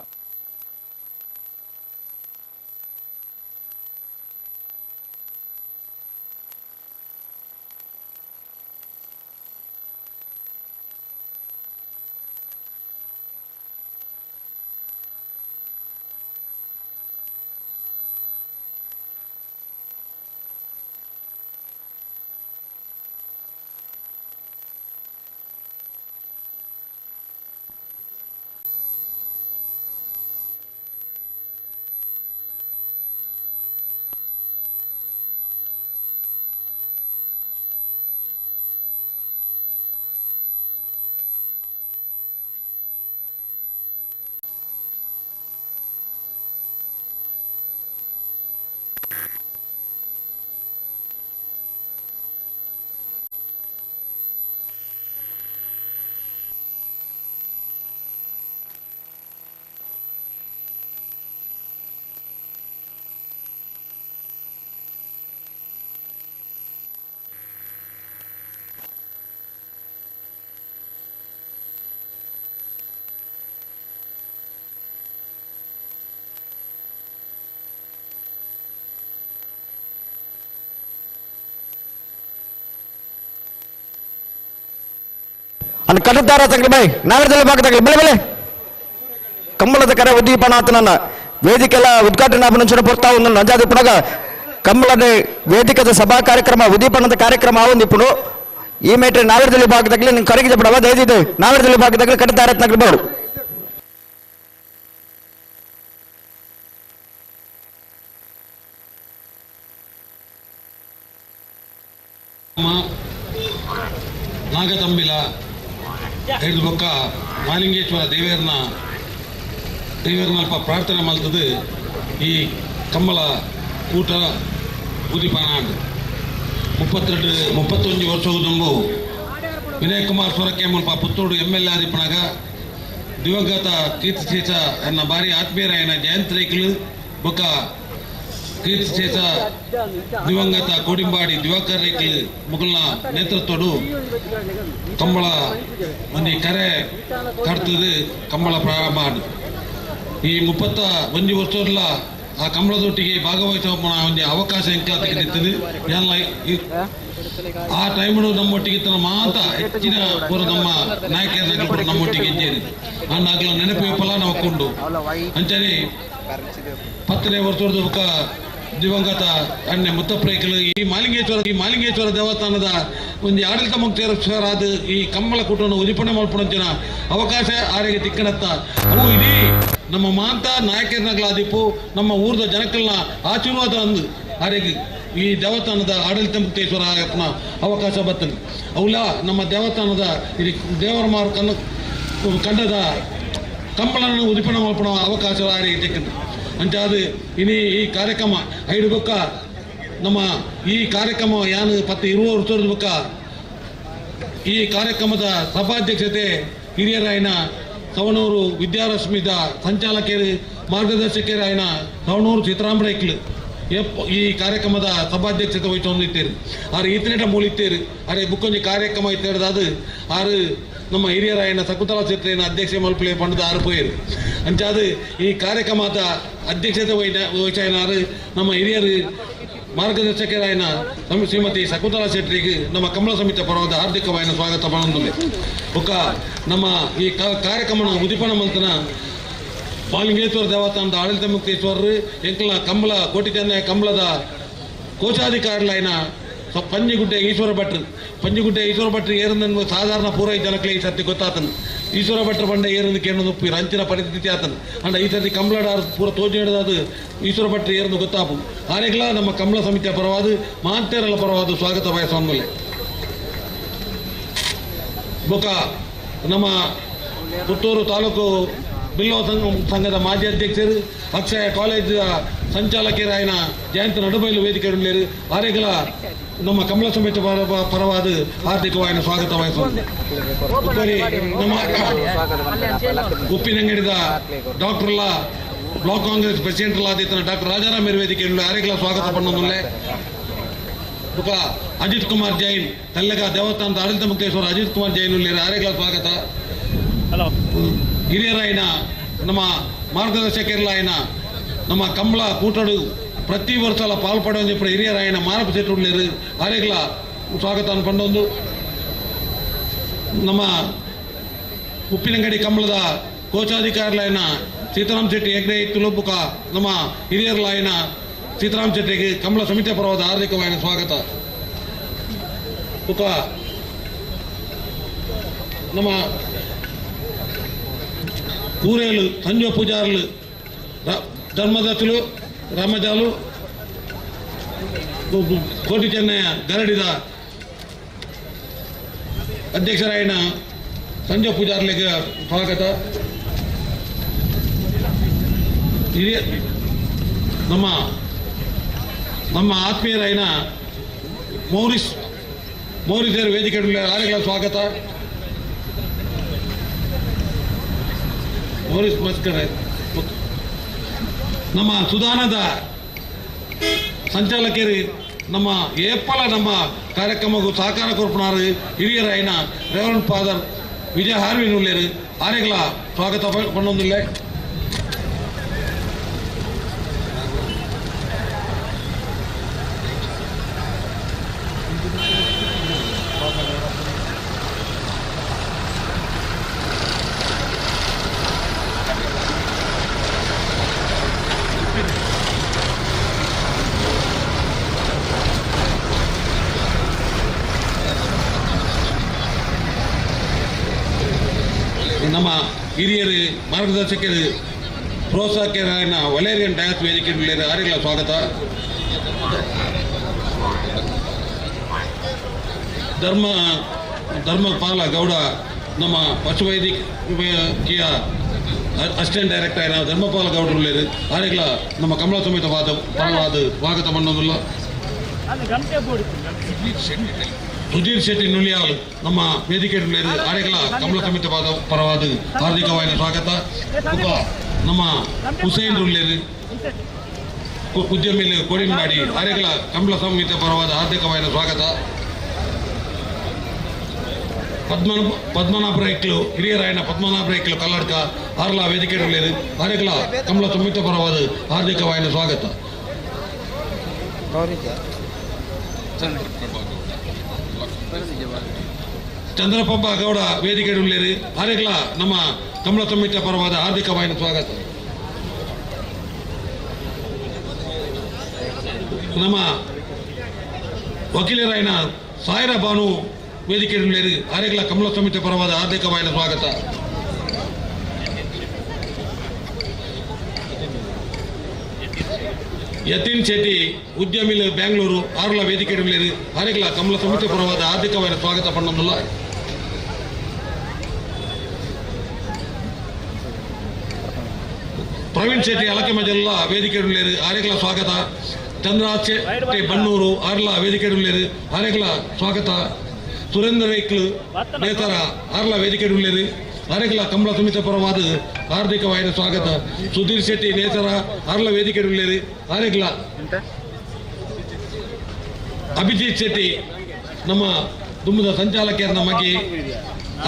ಅನ್ ಕಟ್ಟುತ್ತಾರ ತಗಲಿ ಬೈ ನಾಗರದಲ್ಲಿ ಭಾಗ ತಗಲಿ ಬೆಲೆ ಬೆಲೆ ಕಂಬಳದ ಕರೆ ಉದ್ದೀಪನಾಥನನ್ನ ವೇದಿಕೆಲ್ಲ ಉದ್ಘಾಟನೆ ನಂಚಿನ ಪೊರ್ತಾ ಒಂದು ನಂಜಾದಿ ಪುನಗ ಕಂಬಳದ ವೇದಿಕದ ಸಭಾ ಕಾರ್ಯಕ್ರಮ ಉದ್ದೀಪನದ ಕಾರ್ಯಕ್ರಮ ಆವೊಂದು ಇಪ್ಪುಡು ಈ ಮೇಟ್ರೆ ನಾಗರದಲ್ಲಿ ಭಾಗದಾಗಲಿ ನಿಂಗೆ ಕರಗಿದೆ ಬಿಡವ ದಯದಿದೆ ನಾಗರದಲ್ಲಿ ಭಾಗದಾಗಲಿ ಕಟ್ಟುತ್ತಾರ ನಗಲಿ ಬೇಡು. ನಾಗತಂಬಿಲ ಬೊಕ್ಕ ಮಾಲಿಂಗೇಶ್ವರ ದೇವೇರ್ನ ದೇವೇರ್ನಲ್ಪ ಪ್ರಾರ್ಥನೆ ಮಾಡ್ತದೆ ಈ ಕಂಬಳ ಕೂಟ ಉದ್ದೀಪನ 32 31 ವರ್ಷ ವಿನಯ್ ಕುಮಾರ್ ಸೊರಕೆ ಮುಲ್ಪ ಪುತ್ತೂರು ಎಮ್ ಎಲ್ ಆದಿಪ್ಪನಾಗ ದಿವಂಗತ ಕೀರ್ತಿಶೇಷ ಎನ್ನ ಭಾರಿ ಆತ್ಮೀಯರಾಯನ ಜಯಂತ್ ರೇಖಲು ಬೊಕ್ಕ ಕೀರ್ತಿಶೇಷ ದಿವಂಗತ ಕೋಡಿಂಬಾಡಿ ದಿವಾಕರ್ ರೇಖಲು ಮುಗುಲ್ನ ನೇತೃತ್ವಡು ಕಂಬಳ ಒಂಜಿ ಕರೆ ಕಟ್ತದೆ ಕಂಬಳ ಪ್ರಾರಂಭ ಆಂಡ್. ಈ 31 ವರ್ಷ ಆ ಕಂಬಳದೊಟ್ಟಿಗೆ ಭಾಗವಹಿಸುವ ಒಂದು ಅವಕಾಶ ಎಂಕ್ಲಾತಿಗೆ ಎಲ್ಲ ಆ ಟೈಮ್ಡು ನಮ್ಮೊಟ್ಟಿಗೆ ಇತ್ತನ ಮಾತ ಹೆಚ್ಚಿನ ಪೂರ ನಮ್ಮ ನಾಯಕರ ನಮ್ಮೊಟ್ಟಿಗೆ ಇದ್ದೇನೆ ಅಂದಾಗಲ ನೆನಪು ವಿಫಲ ನಾವು ಕೊಂಡು ಅಂಚನೆ 10ನೇ ವರ್ಷದ ಬೊಕ್ಕ ದಿವಂಗತ ಅಣ್ಣೆ ಮುತ್ತಪ್ರೇಕಲು ಈ ಮಾಲಿಂಗೇಶ್ವರ ದೇವಸ್ಥಾನದ ಒಂದು ಆಡಳಿತ ಮುಕ್ತೇಶ್ವರಾದ ಈ ಕಂಬಳ ಕೂಟವನ್ನು ಉದಿಪಣೆ ಮಲ್ಪುನಂಚಿನ ಅವಕಾಶ ಆರಿಗೆ ತಿಕ್ಕಣತ್ತ ಅವು ಇಡೀ ನಮ್ಮ ಮಾಂತ ನಾಯಕರನಗ್ಲಾದಿಪ್ಪು ನಮ್ಮ ಊರದ ಜನಕ್ಕಲ್ನ ಆಶೀರ್ವಾದ ಅಂದು ಆರಿಗೆ ಈ ದೇವಸ್ಥಾನದ ಆಡಳಿತ ಮುಕ್ತೇಶ್ವರ ಆಯಪ್ಪನ ಅವಕಾಶ ಬರ್ತದೆ. ಅವಲ ನಮ್ಮ ದೇವಸ್ಥಾನದ ಇಲ್ಲಿ ದೇವರ ಮಾರು ಕಂಡದ ಕಂಬಳನ್ನು ಉದಿಪಣ ಮಲ್ಪಣ ಅವಕಾಶ ಆರಿಗೆ ತಿಕ್ಕಂತ ಅಂಚಾದ ಇನಿ ಈ ಕಾರ್ಯಕ್ರಮ ಐದು ಬೊಕ್ಕ ನಮ್ಮ ಈ ಕಾರ್ಯಕ್ರಮ ಯಾನು ಪತ್ತೆ ಇರುವ ವರ್ಷದ ಬೊಕ್ಕ ಈ ಕಾರ್ಯಕ್ರಮದ ಸಭಾಧ್ಯಕ್ಷತೆ ಹಿರಿಯರಾಯನ ಸವಣೂರು ವಿದ್ಯಾರಶ್ಮಿದ ಸಂಚಾಲಕರು ಮಾರ್ಗದರ್ಶಕರಾಯನ ಸವಣೂರು ಸೀತಾರಾಮರೈಕ್ಲು ಈ ಕಾರ್ಯಕ್ರಮದ ಸಭಾಧ್ಯಕ್ಷತೆ ವಹಿಸೊಂದಿತ್ತೇರು. ಆರು ಈತನೇಟ ಮೂಲಿತ್ತೇರು ಅರೆ ಬುಕ್ಕೊಂಜಿ ಕಾರ್ಯಕ್ರಮ ಇತ್ತೇರ್ದಾದು ಆರು ನಮ್ಮ ಹಿರಿಯರಾಯನ ಶಕುಂತಲಾ ಶೆಟ್ಟಿನ ಅಧ್ಯಕ್ಷ ಮಲ್ಪಲೆ ಪಂಡದ ಆರು ಪೋಯರು. ಅಂಚಾದು ಈ ಕಾರ್ಯಕ್ರಮದ ಅಧ್ಯಕ್ಷತೆ ವಹಿಸಾಯನಾರು ನಮ್ಮ ಹಿರಿಯರು ಮಾರ್ಗದರ್ಶಕರಾಯನ ಶ್ರೀಮತಿ ಶಕುಂತಲಾ ಶೆಟ್ಟಿಗೆ ನಮ್ಮ ಕಮಲ ಸಮಿತಿ ಪರವಾದ ಹಾರ್ದಿಕವಾಯನ ಸ್ವಾಗತ ಪಡೊಂದುಲ್ಲೆ. ಬೊಕ್ಕ ನಮ್ಮ ಈ ಕಾರ್ಯಕ್ರಮನ ಉದಿಪನ ಮಲ್ತನ ಮಾಲಿಂಗೇಶ್ವರ ದೇವಸ್ಥಾನದ ಆಡಳಿತ ಮುಕ್ತೇಶ್ವರರು ಎಂಕಲ್ನ ಕಂಬಳ ಕೋಟಿ ಚೆನ್ನಯ ಕಂಬಳದ ಕೋಶಾಧಿಕಾರಿಗಳಾಯನ ಪಂಜಿಗುಡ್ಡೆ ಈಶ್ವರ ಭಟ್ರು ಪಂಜಿಗುಡ್ಡೆ ಈಶ್ವರ ಭಟ್ರು ಏರಂದನ್ನು ಸಾಧಾರಣ ಪೂರೈ ಜನಕ್ಕೆ ಈ ಸರ್ತಿ ಗೊತ್ತಾತನು. ಈಶ್ವರ ಭಟ್ರ ಬಂಡ ಏರಂದು ಕೇಳೊಂದು ಅಂಚಿನ ಪರಿಸ್ಥಿತಿ ಆತನು. ಅಂಡ ಈ ಸರ್ತಿ ಕಂಬಳಡ ಪೂರ ತೋಜಿ ಹಿಡಿದಾದ ಈಶ್ವರ ಭಟ್ರು ಏರಂದು ಗೊತ್ತಾಪು. ಆರೆಗ್ಲ ನಮ್ಮ ಕಂಬಳ ಸಮಿತಿಯ ಪರವಾದ ಮಾಂತೇರಲ ಪರವಾದ ಸ್ವಾಗತ ಬಯಸುವಂದಲೆ. ಬೊಕ್ಕ ನಮ್ಮ ಪುತ್ತೂರು ತಾಲೂಕು ಬಿಲ್ಲವ ಸಂಘದ ಮಾಜಿ ಅಧ್ಯಕ್ಷರು ಅಕ್ಷಯ ಕಾಲೇಜ್ ಸಂಚಾಲಕರಾಯನ ಜಯಂತ ನಡುಬೈಲು ವೇದಿಕೆ ಆರೆಗಳ ನಮ್ಮ ಕಮಲ ಸಮೇತ ಪರವಾದ ಹಾರ್ದಿಕವಾಯಿನ ಸ್ವಾಗತ ವಹಿಸುವುದು. ನಮ್ಮ ಉಪ್ಪಿನಂಗಡಿದ ಡಾಕ್ಟರ್ಲ ಬ್ಲಾಕ್ ಕಾಂಗ್ರೆಸ್ ಪ್ರೆಸಿಡೆಂಟ್ ಆದಿತ್ಯನ ಡಾಕ್ಟರ್ ರಾಜಾರಾಮ್ ವೇದಿಕೆ ಆರೆಗಳ ಸ್ವಾಗತ ಪಣ್ಣೊಂದುಲ್ಲೆ. ಅಜಿತ್ ಕುಮಾರ್ ಜೈನ್ ತಲ್ಲಗ ದೇವಸ್ಥಾನದ ಆಡಳಿತ ಮುಕ್ತೇಶ್ವರ ಅಜಿತ್ ಕುಮಾರ್ ಜೈನ್ ಆರೆಗಳ ಸ್ವಾಗತ. ಹಿರಿಯರಾಯನ ನಮ್ಮ ಮಾರ್ಗದರ್ಶಕರಾಯನ ನಮ್ಮ ಕಂಬಳ ಕೂಟಡು ಪ್ರತಿ ವರ್ಷ ಪಾಲ್ಪಡೆಯೊಂದು ಹಿರಿಯರಾಯನ ಮಾರಪ್ಪ ಶೆಟ್ಟುಳ್ಳೇರು ಆರೆಗಳ ಸ್ವಾಗತ ಪಂಡೊಂದು. ನಮ್ಮ ಉಪ್ಪಿನಂಗಡಿ ಕಂಬಳದ ಕೋಶಾಧಿಕಾರಿಲಾಯನ ಸೀತಾರಾಮ್ ಶೆಟ್ಟಿ ಹೆಗ್ಡೆ ತುಲುಬುಕ ನಮ್ಮ ಹಿರಿಯರ್ಲಾಯನ ಸೀತಾರಾಮ್ ಶೆಟ್ಟಿಗೆ ಕಂಬಳ ಸಮಿತಿಯ ಪರವಾದ ಹಾರ್ದಿಕವಾಯನ ಸ್ವಾಗತ. ಬುಕ ನಮ್ಮ ಕೂರೇಲು ಸಂಜೆ ಪೂಜಾರ್ಲು ಧರ್ಮದತ್ತುಲು ರಾಮಜಾಲು ಕೋಟಿ ಚೆನ್ನಯ್ಯ ಗರಡಿದ ಅಧ್ಯಕ್ಷರಾಯನ ಸಂಜೆ ಪೂಜಾರ್ಲಿಗೆ ಸ್ವಾಗತ. ಹಿರಿಯ ನಮ್ಮ ನಮ್ಮ ಆತ್ಮೀಯರಾಯನ ಮೌರಿಸರ್ ವೇದಿಕೆ ಆರೆಗಳ ಸ್ವಾಗತ. ಮೌರಿಸ್ ಮಸ್ಕರೆ ನಮ್ಮ ಸುಧಾನದ ಸಂಚಾಲಕರು ನಮ್ಮ ಏಪಲ ನಮ್ಮ ಕಾರ್ಯಕ್ರಮಕ್ಕೂ ಸಹಕಾರ ಕೊರ್ಪುನಾರು ಹಿರಿಯರಾಯನ ರೆವರೆಂಡ್ ಫಾದರ್ ವಿಜಯ ಹಾರ್ವಿನ್ ಉಳ್ಳೇರು ಆರೆಗಳ ಸ್ವಾಗತ ಪಣ್ಣೊಂದುಲ್ಲೆ. ನಮ್ಮ ಹಿರಿಯರು ಮಾರ್ಗದರ್ಶಕರು ಪ್ರೋತ್ಸಾಹಕರಾಯನ ವಲೇರಿಯನ್ ಡ್ಯಾನ್ಸ್ ವೇದಿಕೆ ಆರೆಗಳ ಸ್ವಾಗತ. ಧರ್ಮಪಾಲ ಗೌಡ ನಮ್ಮ ಪಶುವೈದ್ಯಕೀಯ ಅಸಿಸ್ಟೆಂಟ್ ಡೈರೆಕ್ಟರ್ ಆಯ್ನ ಧರ್ಮಪಾಲ ಗೌಡರು ಆರೆಗಳ ನಮ್ಮ ಕಮಲ ಸಮೇತ ಪರವಾದ ಸ್ವಾಗತ ಪಣ್ಣೊಂದುಲ್ಲ. ಸುಧೀರ್ ಶೆಟ್ಟಿ ನುಲಿಯಾಲ್ ನಮ್ಮ ವೇದಿಕೆ ಆರೆಗಳ ಕಮಲ ಸಮಿತಿ ಪರವಾದ ಹಾರ್ದಿಕವಾದ ಸ್ವಾಗತ. ನಮ್ಮ ಹುಸೇನ್ ರುಳ್ಳೇರು ಉದ್ಯಮಿ ಕೋಡಿನವಾಡಿ ಆರೆಗಳ ಕಮಲ ಸಮಿತಿ ಪರವಾದ ಹಾರ್ದಿಕವಾದ ಸ್ವಾಗತ. ಪದ್ಮನಾಭ ರೈಕ್ಲು ಹಿರಿಯರಾಯನ ಪದ್ಮನಾಭ ರೈಕ್ಲು ಕಲ್ಲಡ್ಕ ಆರ್ಲಾ ವೇದಿಕೆ ಆರೆಗಳ ಕಮಲ ಸಮಿತಿ ಪರವಾದ ಹಾರ್ದಿಕವಾದ ಸ್ವಾಗತ. ಚಂದ್ರಪ್ಪ ಗೌಡ ವೇದಿಕೆ ಆರೆಗಳ ನಮ್ಮ ಕಮಲ ಸಮಿತಿಯ ಪರವಾದ ಹಾರ್ದಿಕವಾದ ಸ್ವಾಗತ. ನಮ್ಮ ವಕೀಲರಾಯನ ಸಾಯಿರ ಬಾನು ವೇದಿಕೆ ಆರೇಗ್ಲ ಕಮಲ ಸಮಿತಿ ಪರವಾದ ಹಾರ್ದಿಕವಾದ ಸ್ವಾಗತ. ಯತೀನ್ ಶೆಟ್ಟಿ ಉದ್ಯಮಿಲು ಬೆಂಗಳೂರು ಆರ್ಲ ವೇದಿಕೆ ಆರೇಗ್ಲ ಕಮಲ ಸಮಿತಿ ಪರವಾದ ಹಾರ್ದಿಕವಾದ ಸ್ವಾಗತ ಪಣ್ಣೊಂದುಲ್ಲ. ಪ್ರವೀಣ್ ಶೆಟ್ಟಿ ಅಲಕೆಮಜಲ್ಲ ವೇದಿಕೆ ಆರೇಗ್ಲ ಸ್ವಾಗತ. ಚಂದ್ರ ಶೆಟ್ಟಿ ಬನ್ನೂರು ಆರ್ಲ ವೇದಿಕೆ ಆರೇಗ್ಲ ಸ್ವಾಗತ. ಸುರೇಂದ್ರ ರೈಕ್ಲು ನೇತರ ಆರ್ಲ ವೇದಿಕೆ ಆರೇಗ್ಲ ಕಮಲ ಸಮಿತಿ ಪರವಾದ ಹಾರ್ದಿಕವಾದ ಸ್ವಾಗತ. ಸುಧೀರ್ ಶೆಟ್ಟಿ ನೇತರ ಆರ್ಲ ವೇದಿಕೆ ಆರೇಗ್ಲ. ಅಭಿಜಿತ್ ಶೆಟ್ಟಿ ನಮ್ಮ ದುಮ್ಮದ ಸಂಚಾಲಕಿಯರ ನಮಗೆ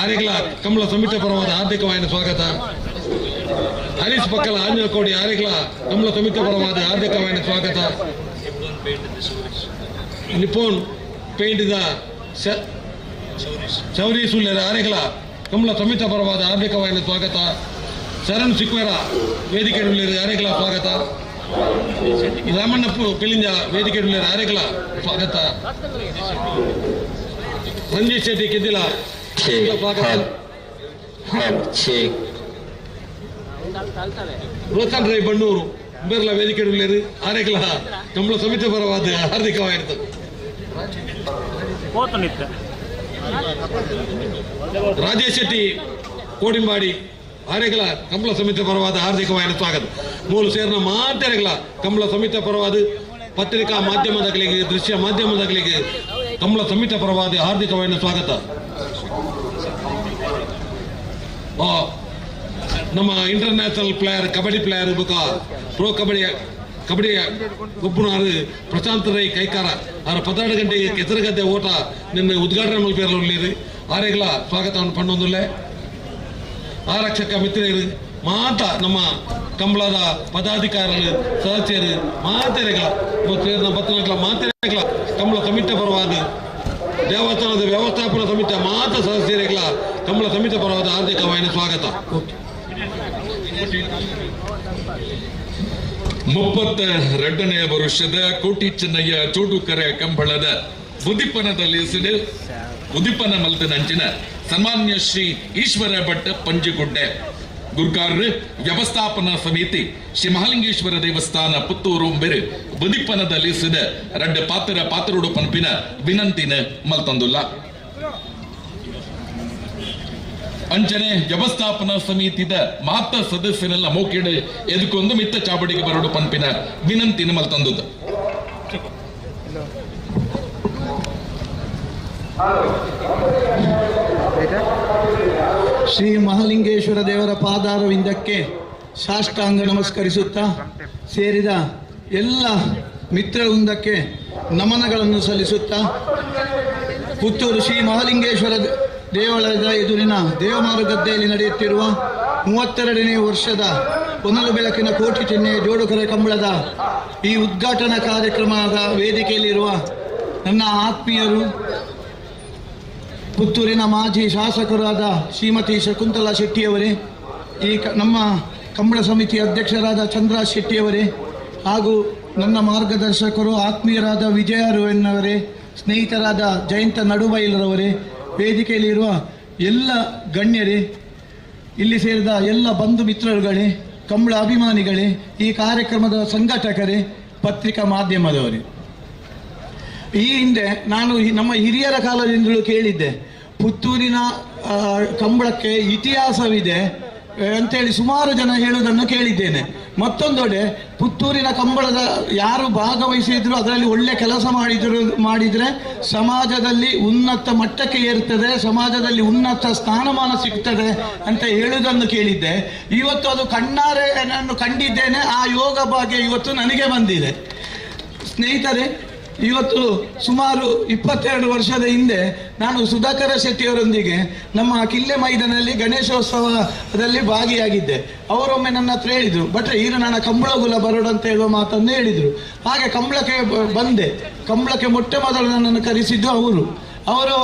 ಆರೇಗ್ಲ ಕಮಲ ಸಮಿತಿ ಪರವಾದ ಹಾರ್ದಿಕವಾದ ಸ್ವಾಗತ. ಹರೀಶ್ ಪಕ್ಕಲ ಆಂಜನಕೋಡಿ ಆರೇಗ್ಲ ಕಮಲ ಸಮಿತಿ ಪರವಾದ ಹಾರ್ದಿಕವಾದ ಸ್ವಾಗತ. ನಿಪೋನ್ ಪೇಂಟ್ ಚೌರಿ ಸುಳ್ಯರ ಆರೇಗ್ಲ ಕಮಲ ಸಮಿತಿ ಪರವಾದ ಹಾರ್ದಿಕವಾದ ಸ್ವಾಗತ. ಶರಣ್ ಸಿಕ್ವೇರ ವೇದಿಕೆ ಆರೇಗ್ಲ ಸ್ವಾಗತ. ರಾಮಣ್ಣ ಪಿಲಿಂಜ ವೇದಿಕೆ ಆರೇಗ್ಲ ಸ್ವಾಗತ. ರಂಜಿತ್ ಶೆಟ್ಟಿ ಕೆದ್ದಿಲ ಸ್ವಾಗತ. ರೋಷನ್ ರೈ ಬಣ್ಣೂರು ಬೇರ್ಲ ವೇದಿಕೆ ಆರೇಗ್ಲ ಕಮಲ ಸಮಿತಿ ಪರವಾದ ಹಾರ್ದಿಕವಾಯಿತು. ರಾಜೇಶ್ ಶೆಟ್ಟಿ ಕೋಡಿಂಬಾಡಿ ಆರೇಗ್ಲ ಕಮಲ ಸಮಿತಿ ಪರವಾದ ಹಾರ್ದಿಕವಾದ ಸ್ವಾಗತ. ಮೂಲು ಸೇರಿನ ಮಾತೆರೆಗ್ಲ ಕಮಲ ಸಮಿತಿ ಪರವಾದ ಪತ್ರಿಕಾ ಮಾಧ್ಯಮದಗಳಿಗೆ ದೃಶ್ಯ ಮಾಧ್ಯಮದಗಳಿಗೆ ಕಮಲ ಸಮಿತಿ ಪರವಾದ ಹಾರ್ದಿಕವಾದ ಸ್ವಾಗತ. ನಮ್ಮ ಇಂಟರ್ನ್ಯಾಷನಲ್ ಪ್ಲೇಯರ್ ಕಬಡ್ಡಿ ಪ್ಲೇಯರ್ ಬುಕ್ಕ ಪ್ರೋ ಕಬಡ್ಡಿ ಕಬಡ್ಡಿ ಗೊಬ್ಬುನಾರು ಪ್ರಶಾಂತ್ ರೈ ಕೈಕಾರ ಆರ 12 ಗಂಟೆಗೆ ಕೆಸರುಗದ್ದೆ ಓಟ ನಿನ್ನ ಉದ್ಘಾಟನೆ ಮಲ್ಪೇರಲು ಆರೇಗ್ಲ ಸ್ವಾಗತವನ್ನು ಪಣ್ಣೊಂದುಲ್ಲೆ. ಆರಕ್ಷಕ ಮಿತ್ರರು ಮಾತ ನಮ್ಮ ಕಂಬಳದ ಪದಾಧಿಕಾರಿಗಳು ಸದಸ್ಯರು ಮಾತೆರೆಗಳ ಬತ್ತನಗಳ ಮಾತೆರೆಗಳ ಕಂಬಳ ಸಮಿತಿ ಪರವಾದ ದೇವಸ್ಥಾನದ ವ್ಯವಸ್ಥಾಪನಾ ಸಮಿತಿಯ ಮಾತ ಸದಸ್ಯರುಗಳ ಕಂಬಳ ಸಮಿತಿ ಪರವಾದ ಹಾರ್ದಿಕವಾದ ಸ್ವಾಗತ. 32ನೇ ವರುಷದ ಕೋಟಿ ಚೆನ್ನಯ್ಯ ಚೋಡುಕರೆ ಕಂಬಳದ ಉದಿಪನದಲ್ಲಿ ಉದಿಪನ ಮಲ್ತನಂಚಿನ ಸನ್ಮಾನ್ಯ ಶ್ರೀ ಈಶ್ವರ ಭಟ್ ಪಂಜಿಗುಡ್ಡೆ ಗುರ್ಕಾರ್ರು ವ್ಯವಸ್ಥಾಪನಾ ಸಮಿತಿ ಶ್ರೀ ಮಹಾಲಿಂಗೇಶ್ವರ ದೇವಸ್ಥಾನ ಪುತ್ತೂರು ಬೆರು ಉದಿಪನದಲ್ಲಿ ಸಿದ ರಡ್ಡ ಪಾತ್ರ ಪಾತ್ರೋಡು ಪನ್ಪಿನ ವಿನಂತಿನ ಮಲ್ತಂದುಲ್ಲ. ಅಂಚನೆ ವ್ಯವಸ್ಥಾಪನಾ ಸಮಿತಿದ ಮಾತ ಸದಸ್ಯರೆಲ್ಲ ಮೋಕಿಡೆ ಎದುಕೊಂದು ಮಿತ್ತ ಚಾವಡಿಗೆ ಬರೋಡು ಪನ್ಪಿನ ವಿನಂತಿನ ಮಲ್ತಂದುದು. ಶ್ರೀ ಮಹಾಲಿಂಗೇಶ್ವರ ದೇವರ ಪಾದಾರವಿಂದಕ್ಕೆ ಸಾಷ್ಟಾಂಗ ನಮಸ್ಕರಿಸುತ್ತಾ ಸೇರಿದ ಎಲ್ಲ ಮಿತ್ರವೃಂದಕ್ಕೆ ನಮನಗಳನ್ನು ಸಲ್ಲಿಸುತ್ತಾ ಪುತ್ತೂರು ಶ್ರೀ ಮಹಾಲಿಂಗೇಶ್ವರ ದೇವಾಲಯದ ಎದುರಿನ ದೇವಮಾರುಗದ್ದೆಯಲ್ಲಿ ನಡೆಯುತ್ತಿರುವ 32ನೇ ವರ್ಷದ ಹೊನಲು ಬೆಳಕಿನ ಕೋಟಿ ಚೆನ್ನೆಯ ಜೋಡುಕರೆ ಕಂಬಳದ ಈ ಉದ್ಘಾಟನಾ ಕಾರ್ಯಕ್ರಮದ ವೇದಿಕೆಯಲ್ಲಿರುವ ನನ್ನ ಆತ್ಮೀಯರು ಪುತ್ತೂರಿನ ಮಾಜಿ ಶಾಸಕರಾದ ಶ್ರೀಮತಿ ಶಕುಂತಲಾ ಶೆಟ್ಟಿಯವರೇ, ಈ ನಮ್ಮ ಕಂಬಳ ಸಮಿತಿ ಅಧ್ಯಕ್ಷರಾದ ಚಂದ್ರ ಶೆಟ್ಟಿಯವರೇ, ಹಾಗೂ ನನ್ನ ಮಾರ್ಗದರ್ಶಕರು ಆತ್ಮೀಯರಾದ ವಿಜಯ ರುವೆನ್ನವರೇ, ಸ್ನೇಹಿತರಾದ ಜಯಂತ ನಡುಬೈಲರವರೇ, ವೇದಿಕೆಯಲ್ಲಿರುವ ಎಲ್ಲ ಗಣ್ಯರೇ, ಇಲ್ಲಿ ಸೇರಿದ ಎಲ್ಲ ಬಂಧು ಮಿತ್ರರುಗಳೇ, ಕಂಬಳ ಅಭಿಮಾನಿಗಳೇ, ಈ ಕಾರ್ಯಕ್ರಮದ ಸಂಘಟಕರೇ, ಪತ್ರಿಕಾ ಮಾಧ್ಯಮದವರೇ, ಈ ಹಿಂದೆ ನಾನು ನಮ್ಮ ಹಿರಿಯರ ಕಾಲದಿಂದಲೂ ಕೇಳಿದ್ದೆ, ಪುತ್ತೂರಿನ ಕಂಬಳಕ್ಕೆ ಇತಿಹಾಸವಿದೆ ಅಂತೇಳಿ ಸುಮಾರು ಜನ ಹೇಳುವುದನ್ನು ಕೇಳಿದ್ದೇನೆ. ಮತ್ತೊಂದೆಡೆ ಪುತ್ತೂರಿನ ಕಂಬಳದ ಯಾರು ಭಾಗವಹಿಸಿದ್ರು ಅದರಲ್ಲಿ ಒಳ್ಳೆ ಕೆಲಸ ಮಾಡಿದರೆ ಸಮಾಜದಲ್ಲಿ ಉನ್ನತ ಮಟ್ಟಕ್ಕೆ ಏರ್ತದೆ, ಸಮಾಜದಲ್ಲಿ ಉನ್ನತ ಸ್ಥಾನಮಾನ ಸಿಗ್ತದೆ ಅಂತ ಹೇಳುವುದನ್ನು ಕೇಳಿದ್ದೆ. ಇವತ್ತು ಅದು ಕಣ್ಣಾರೆ ನಾನು ಕಂಡಿದ್ದೇನೆ. ಆ ಯೋಗ ಭಾಗ್ಯ ಇವತ್ತು ನನಗೆ ಬಂದಿದೆ. ಸ್ನೇಹಿತರೆ, ಇವತ್ತು ಸುಮಾರು 22 ವರ್ಷದ ಹಿಂದೆ ನಾನು ಸುಧಾಕರ ಶೆಟ್ಟಿಯವರೊಂದಿಗೆ ನಮ್ಮ ಕಿಲ್ಲೆ ಮೈದಾನದಲ್ಲಿ ಗಣೇಶೋತ್ಸವದಲ್ಲಿ ಭಾಗಿಯಾಗಿದ್ದೆ. ಅವರೊಮ್ಮೆ ನನ್ನ ಹತ್ರ ಹೇಳಿದರು, ಭಟ್ರೆ ಈಗ ನನ್ನ ಕಂಬಳಗುಲ ಬರೋಡು ಅಂತ ಹೇಳುವ ಮಾತನ್ನು ಹೇಳಿದರು. ಹಾಗೆ ಕಂಬಳಕ್ಕೆ ಬಂದೆ. ಕಂಬಳಕ್ಕೆ ಮೊಟ್ಟೆ ಮೊದಲು ನನ್ನನ್ನು ಕರೆಸಿದ್ದು ಅವರು. ಅವರು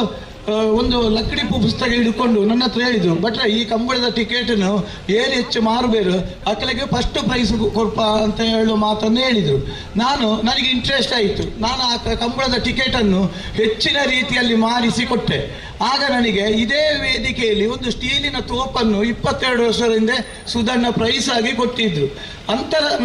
ಒಂದು ಲಕ್ಕಡಿಪು ಪುಸ್ತಕ ಹಿಡ್ಕೊಂಡು ನನ್ನ ಹತ್ರ ಹೇಳಿದರು, ಭಟ್ರೆ ಈ ಕಂಬಳದ ಟಿಕೆಟನ್ನು ಏನು ಹೆಚ್ಚು ಮಾರಬೇರು ಅಕ್ಕಲಿಗೆ ಫಸ್ಟ್ ಪ್ರೈಸ್ ಕೊಡ್ಪ ಅಂತ ಹೇಳುವ ಮಾತನ್ನು ಹೇಳಿದರು. ನನಗೆ ಇಂಟ್ರೆಸ್ಟ್ ಆಯಿತು. ನಾನು ಆ ಕಂಬಳದ ಟಿಕೆಟನ್ನು ಹೆಚ್ಚಿನ ರೀತಿಯಲ್ಲಿ ಮಾರಿಸಿ ಕೊಟ್ಟೆ. ಆಗ ನನಗೆ ಇದೇ ವೇದಿಕೆಯಲ್ಲಿ ಒಂದು ಸ್ಟೀಲಿನ ತೋಪನ್ನು 22 ವರ್ಷದ ಹಿಂದೆ ಸುಧಣ್ಣ ಪ್ರೈಸ್ ಆಗಿ ಕೊಟ್ಟಿದ್ದರು.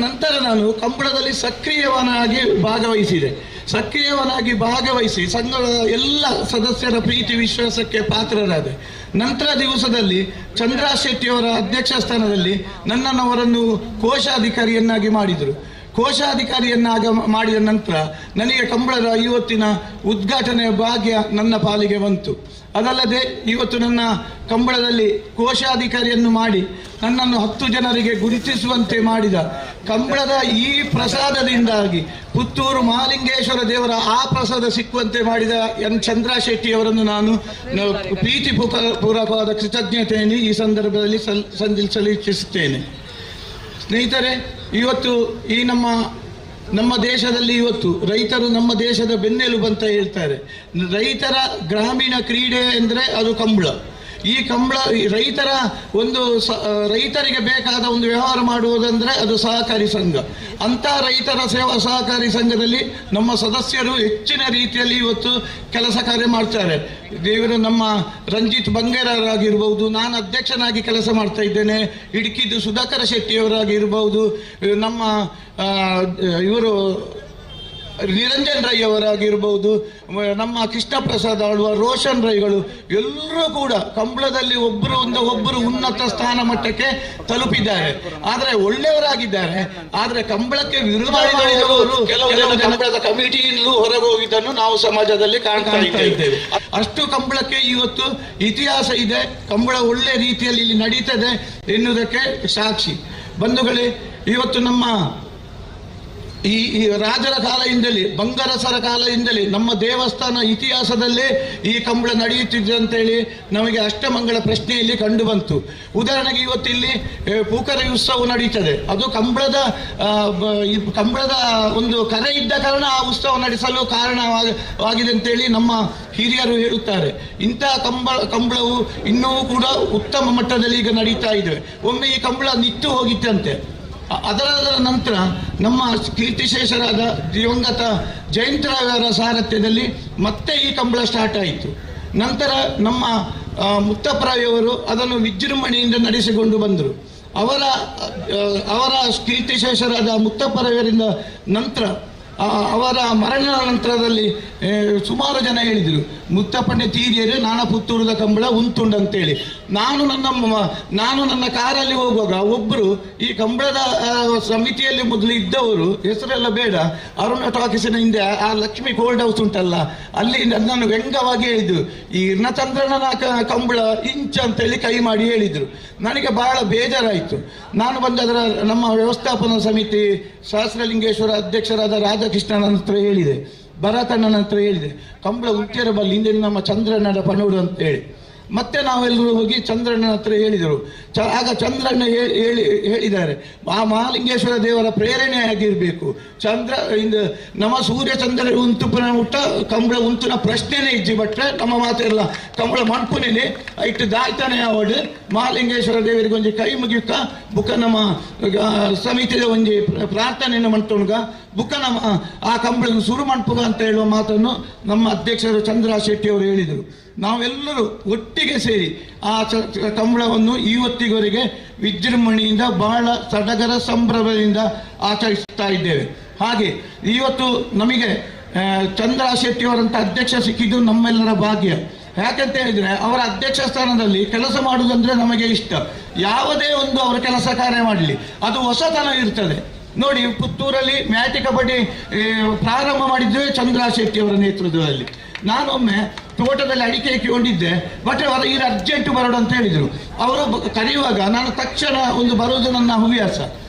ನಂತರ ನಾನು ಕಂಬಳದಲ್ಲಿ ಸಕ್ರಿಯವನಾಗಿ ಭಾಗವಹಿಸಿದೆ. ಸಕ್ರಿಯವನಾಗಿ ಭಾಗವಹಿಸಿ ಸಂಘದ ಎಲ್ಲ ಸದಸ್ಯರ ಪ್ರೀತಿ ವಿಶ್ವಾಸಕ್ಕೆ ಪಾತ್ರರಾದೆ. ನಂತರ ದಿವಸದಲ್ಲಿ ಚಂದ್ರ ಶೆಟ್ಟಿಯವರ ಅಧ್ಯಕ್ಷ ಸ್ಥಾನದಲ್ಲಿ ನನ್ನನ್ನು ಅವರನ್ನು ಕೋಶಾಧಿಕಾರಿಯನ್ನಾಗಿ ಮಾಡಿದರು. ಕೋಶಾಧಿಕಾರಿಯನ್ನಾಗ ಮಾಡಿದ ನಂತರ ನನಗೆ ಕಂಬಳದ ಇವತ್ತಿನ ಉದ್ಘಾಟನೆಯ ಭಾಗ್ಯ ನನ್ನ ಪಾಲಿಗೆ ಬಂತು. ಅದಲ್ಲದೆ ಇವತ್ತು ನನ್ನ ಕಂಬಳದಲ್ಲಿ ಕೋಶಾಧಿಕಾರಿಯನ್ನು ಮಾಡಿ ನನ್ನನ್ನು 10 ಜನರಿಗೆ ಗುರುತಿಸುವಂತೆ ಮಾಡಿದ ಕಂಬಳದ ಈ ಪ್ರಸಾದದಿಂದಾಗಿ ಪುತ್ತೂರು ಮಹಾಲಿಂಗೇಶ್ವರ ದೇವರ ಆ ಪ್ರಸಾದ ಸಿಕ್ಕುವಂತೆ ಮಾಡಿದ ಎನ್ ಚಂದ್ರ ಶೆಟ್ಟಿಯವರನ್ನು ನಾನು ಪ್ರೀತಿ ಪೂರ್ವಕವಾದ ಕೃತಜ್ಞತೆಯನ್ನು ಈ ಸಂದರ್ಭದಲ್ಲಿ ಸಲ್ಲಿಸಲು ಇಚ್ಛಿಸುತ್ತೇನೆ. ಸ್ನೇಹಿತರೆ, ಇವತ್ತು ಈ ನಮ್ಮ ದೇಶದಲ್ಲಿ ಇವತ್ತು ರೈತರು ನಮ್ಮ ದೇಶದ ಬೆನ್ನೆಲುಬು ಅಂತ ಹೇಳ್ತಾರೆ. ರೈತರ ಗ್ರಾಮೀಣ ಕ್ರೀಡೆ ಅಂದರೆ ಅದು ಕಂಬಳ. ಈ ಕಂಬಳ ರೈತರ ಒಂದು ರೈತರಿಗೆ ಬೇಕಾದ ಒಂದು ವ್ಯವಹಾರ ಮಾಡುವುದಂದರೆ ಅದು ಸಹಕಾರಿ ಸಂಘ. ಅಂಥ ರೈತರ ಸೇವಾ ಸಹಕಾರಿ ಸಂಘದಲ್ಲಿ ನಮ್ಮ ಸದಸ್ಯರು ಹೆಚ್ಚಿನ ರೀತಿಯಲ್ಲಿ ಇವತ್ತು ಕೆಲಸ ಕಾರ್ಯ ಮಾಡ್ತಾರೆ. ದೇವರು ನಮ್ಮ ರಂಜಿತ್ ಬಂಗೇರರಾಗಿರ್ಬೋದು, ನಾನು ಅಧ್ಯಕ್ಷನಾಗಿ ಕೆಲಸ ಮಾಡ್ತಾ ಇದ್ದೇನೆ, ಇಡುಕಿದ್ದು ಸುಧಾಕರ ಶೆಟ್ಟಿಯವರಾಗಿರ್ಬೋದು, ನಮ್ಮ ಇವರು ನಿರಂಜನ್ ರೈ ಅವರಾಗಿರ್ಬೋದು, ನಮ್ಮ ಕೃಷ್ಣ ಪ್ರಸಾದ್ ಆಳ್ವ, ರೋಷನ್ ರೈಗಳು ಎಲ್ಲರೂ ಕೂಡ ಕಂಬಳದಲ್ಲಿ ಒಬ್ಬರು ಉನ್ನತ ಸ್ಥಾನ ಮಟ್ಟಕ್ಕೆ ತಲುಪಿದ್ದಾರೆ. ಆದರೆ ಒಳ್ಳೆಯವರಾಗಿದ್ದಾರೆ. ಆದರೆ ಕಂಬಳಕ್ಕೆ ವಿರೋಧ ಮಾಡಿದವರು ಕೆಲವು ಕಂಬಳದ ಕಮಿಟಿಯಿಂದಲೂ ಹೊರಗೆ ಹೋಗಿದ್ದನ್ನು ನಾವು ಸಮಾಜದಲ್ಲಿ ಕಾಣ್ತಾ ಇದ್ದೇವೆ. ಅಷ್ಟು ಕಂಬಳಕ್ಕೆ ಇವತ್ತು ಇತಿಹಾಸ ಇದೆ. ಕಂಬಳ ಒಳ್ಳೆ ರೀತಿಯಲ್ಲಿ ಇಲ್ಲಿ ನಡೀತದೆ ಎನ್ನುವುದಕ್ಕೆ ಸಾಕ್ಷಿ. ಬಂಧುಗಳೇ, ಇವತ್ತು ನಮ್ಮ ಈ ರಾಜರ ಕಾಲದಿಂದಲೇ, ಬಂಗರಸರ ಕಾಲದಿಂದಲೇ ನಮ್ಮ ದೇವಸ್ಥಾನ ಇತಿಹಾಸದಲ್ಲೇ ಈ ಕಂಬಳ ನಡೆಯುತ್ತಿದೆ ಅಂತೇಳಿ ನಮಗೆ ಅಷ್ಟಮಂಗಳ ಪ್ರಶ್ನೆಯಲ್ಲಿ ಕಂಡು ಬಂತು. ಉದಾಹರಣೆಗೆ ಇವತ್ತು ಇಲ್ಲಿ ಪೂಕರೆ ಉತ್ಸವ ನಡೀತದೆ. ಅದು ಕಂಬಳದ ಒಂದು ಕರೆ ಇದ್ದ ಕಾರಣ ಆ ಉತ್ಸವ ನಡೆಸಲು ಕಾರಣವಾಗಿದೆ ಅಂತೇಳಿ ನಮ್ಮ ಹಿರಿಯರು ಹೇಳುತ್ತಾರೆ. ಇಂತಹ ಕಂಬಳವು ಇನ್ನೂ ಕೂಡ ಉತ್ತಮ ಮಟ್ಟದಲ್ಲಿ ಈಗ ನಡೀತಾ ಇದೆ. ಒಮ್ಮೆ ಈ ಕಂಬಳ ನಿಂತು ಹೋಗಿತ್ತಂತೆ. ಅದರ ನಂತರ ನಮ್ಮ ಕೀರ್ತಿಶೇಷರಾದ ದಿವಂಗತ ಜಯಂತರಾಯರ ಸಾರಥ್ಯದಲ್ಲಿ ಮತ್ತೆ ಈ ಕಂಬಳ ಸ್ಟಾರ್ಟ್ ಆಯಿತು. ನಂತರ ನಮ್ಮ ಮುತ್ತಪ್ರಾಯವರು ಅದನ್ನು ವಿಜೃಂಭಣೆಯಿಂದ ನಡೆಸಿಕೊಂಡು ಬಂದರು. ಅವರ ಕೀರ್ತಿಶೇಷರಾದ ಮುತ್ತಪ್ಪರಾಯರಿಂದ ನಂತರ ಅವರ ಮರಣ ನಂತರದಲ್ಲಿ ಸುಮಾರು ಜನ ಹೇಳಿದರು, ಮುತ್ತಪ್ಪಣ್ಣೆ ತೀರಿಯರು ನಾನ ಪುತ್ತೂರದ ಕಂಬಳ ಉಂಟುಂಡಂತೇಳಿ. ನಾನು ನನ್ನ ಕಾರಲ್ಲಿ ಹೋಗುವಾಗ ಒಬ್ಬರು ಈ ಕಂಬಳದ ಸಮಿತಿಯಲ್ಲಿ ಮೊದಲು ಇದ್ದವರು, ಹೆಸರೆಲ್ಲ ಬೇಡ, ಅರುಣ ಟಾಕೀಸಿನ ಹಿಂದೆ ಆ ಲಕ್ಷ್ಮಿ ಕೋಲ್ಡ್ ಹೌಸ್ ಉಂಟಲ್ಲ, ಅಲ್ಲಿ ನನ್ನನ್ನು ವ್ಯಂಗ್ಯವಾಗಿ ಹೇಳಿದರು, ಈ ಇರ್ಣಚಂದ್ರನ ಕಂಬಳ ಇಂಚ ಅಂತೇಳಿ ಕೈ ಮಾಡಿ ಹೇಳಿದರು. ನನಗೆ ಬಹಳ ಬೇಜಾರಾಯಿತು. ನಾನು ಬಂದದರ ನಮ್ಮ ವ್ಯವಸ್ಥಾಪನಾ ಸಮಿತಿ ಸಹಸ್ರಲಿಂಗೇಶ್ವರ ಅಧ್ಯಕ್ಷರಾದ ರಾಧಾಕೃಷ್ಣನ ಹತ್ರ ಹೇಳಿದೆ, ಭರತಣ್ಣನ ಹತ್ರ ಹೇಳಿದೆ, ಕಂಬಳ ಉತ್ತಿರ ಬಲ್ಲಿ ಹಿಂದೆ ನಮ್ಮ ಚಂದ್ರಣ್ಣನ ಪನೋಡು ಅಂತೇಳಿ. ಮತ್ತೆ ನಾವೆಲ್ಲರೂ ಹೋಗಿ ಚಂದ್ರಣ್ಣನ ಹತ್ರ ಹೇಳಿದರು. ಆಗ ಚಂದ್ರಣ್ಣ ಹೇಳಿದ್ದಾರೆ, ಆ ಮಹಾಲಿಂಗೇಶ್ವರ ದೇವರ ಪ್ರೇರಣೆ ಆಗಿರಬೇಕು, ಚಂದ್ರ ಇಂದು ನಮ್ಮ ಸೂರ್ಯ ಚಂದ್ರ ಉಂತುಪನ ಊಟ ಕಂಬಳ ಉಂತುನ ಪ್ರಶ್ನೆನೇ ಇಜ್ಜಿ ಬಟ್ರೆ ನಮ್ಮ ಮಾತೆಲ್ಲ ಕಂಬಳ ಮಣ್ಪುನೇನೆ ಇಟ್ಟು ದಾಯ್ತಾನೆ ಅವಳು ಮಹಾಲಿಂಗೇಶ್ವರ ದೇವರಿಗೆ ಒಂಜಿ ಕೈ ಮುಗಿಯುತ್ತ ಬುಕ್ಕ ನಮ್ಮ ಸಮಿತಿಯ ಒಂಜಿ ಪ್ರಾರ್ಥನೆಯನ್ನು ಮಂಟುಣ್ಗ ಬುಕ್ಕ ನಮ್ಮ ಆ ಕಂಬಳ ಸುರು ಮಣ್ಪುಗ ಅಂತ ಹೇಳುವ ಮಾತನ್ನು ನಮ್ಮ ಅಧ್ಯಕ್ಷರು ಚಂದ್ರ ಶೆಟ್ಟಿಯವರು ಹೇಳಿದರು. ನಾವೆಲ್ಲರೂ ಒಟ್ಟಿಗೆ ಸೇರಿ ಆ ಕಂಬಳವನ್ನು ಇವತ್ತಿಗವರೆಗೆ ವಿಜೃಂಭಣೆಯಿಂದ ಬಹಳ ಸಡಗರ ಸಂಭ್ರಮದಿಂದ ಆಚರಿಸ್ತಾ ಇದ್ದೇವೆ. ಹಾಗೆ ಇವತ್ತು ನಮಗೆ ಚಂದ್ರ ಶೆಟ್ಟಿಯವರಂಥ ಅಧ್ಯಕ್ಷ ಸಿಕ್ಕಿದ್ದು ನಮ್ಮೆಲ್ಲರ ಭಾಗ್ಯ. ಯಾಕಂತ ಹೇಳಿದರೆ ಅವರ ಅಧ್ಯಕ್ಷ ಸ್ಥಾನದಲ್ಲಿ ಕೆಲಸ ಮಾಡುವುದಂದರೆ ನಮಗೆ ಇಷ್ಟ. ಯಾವುದೇ ಒಂದು ಅವರ ಕೆಲಸ ಕಾರ್ಯ ಮಾಡಲಿ, ಅದು ಹೊಸತನ ಇರ್ತದೆ. ನೋಡಿ, ಪುತ್ತೂರಲ್ಲಿ ಮ್ಯಾಟಿ ಕಬಡ್ಡಿ ಪ್ರಾರಂಭ ಮಾಡಿದ್ದೇ ಚಂದ್ರ ಶೆಟ್ಟಿಯವರ ನೇತೃತ್ವದಲ್ಲಿ. ನಾನೊಮ್ಮೆ ತೋಟದಲ್ಲಿ ಅಡಿಕೆ ಹಾಕಿಕೊಂಡಿದ್ದೆ, ಬಟ್ ಅವರು ಈಗ ಅರ್ಜೆಂಟ್ ಬರೋಣ ಅಂತ ಹೇಳಿದರು. ಅವರು ಕರೆಯುವಾಗ ನಾನು ತಕ್ಷಣ ಒಂದು ಬರುವುದು ನನ್ನ ಹವ್ಯಾಸ.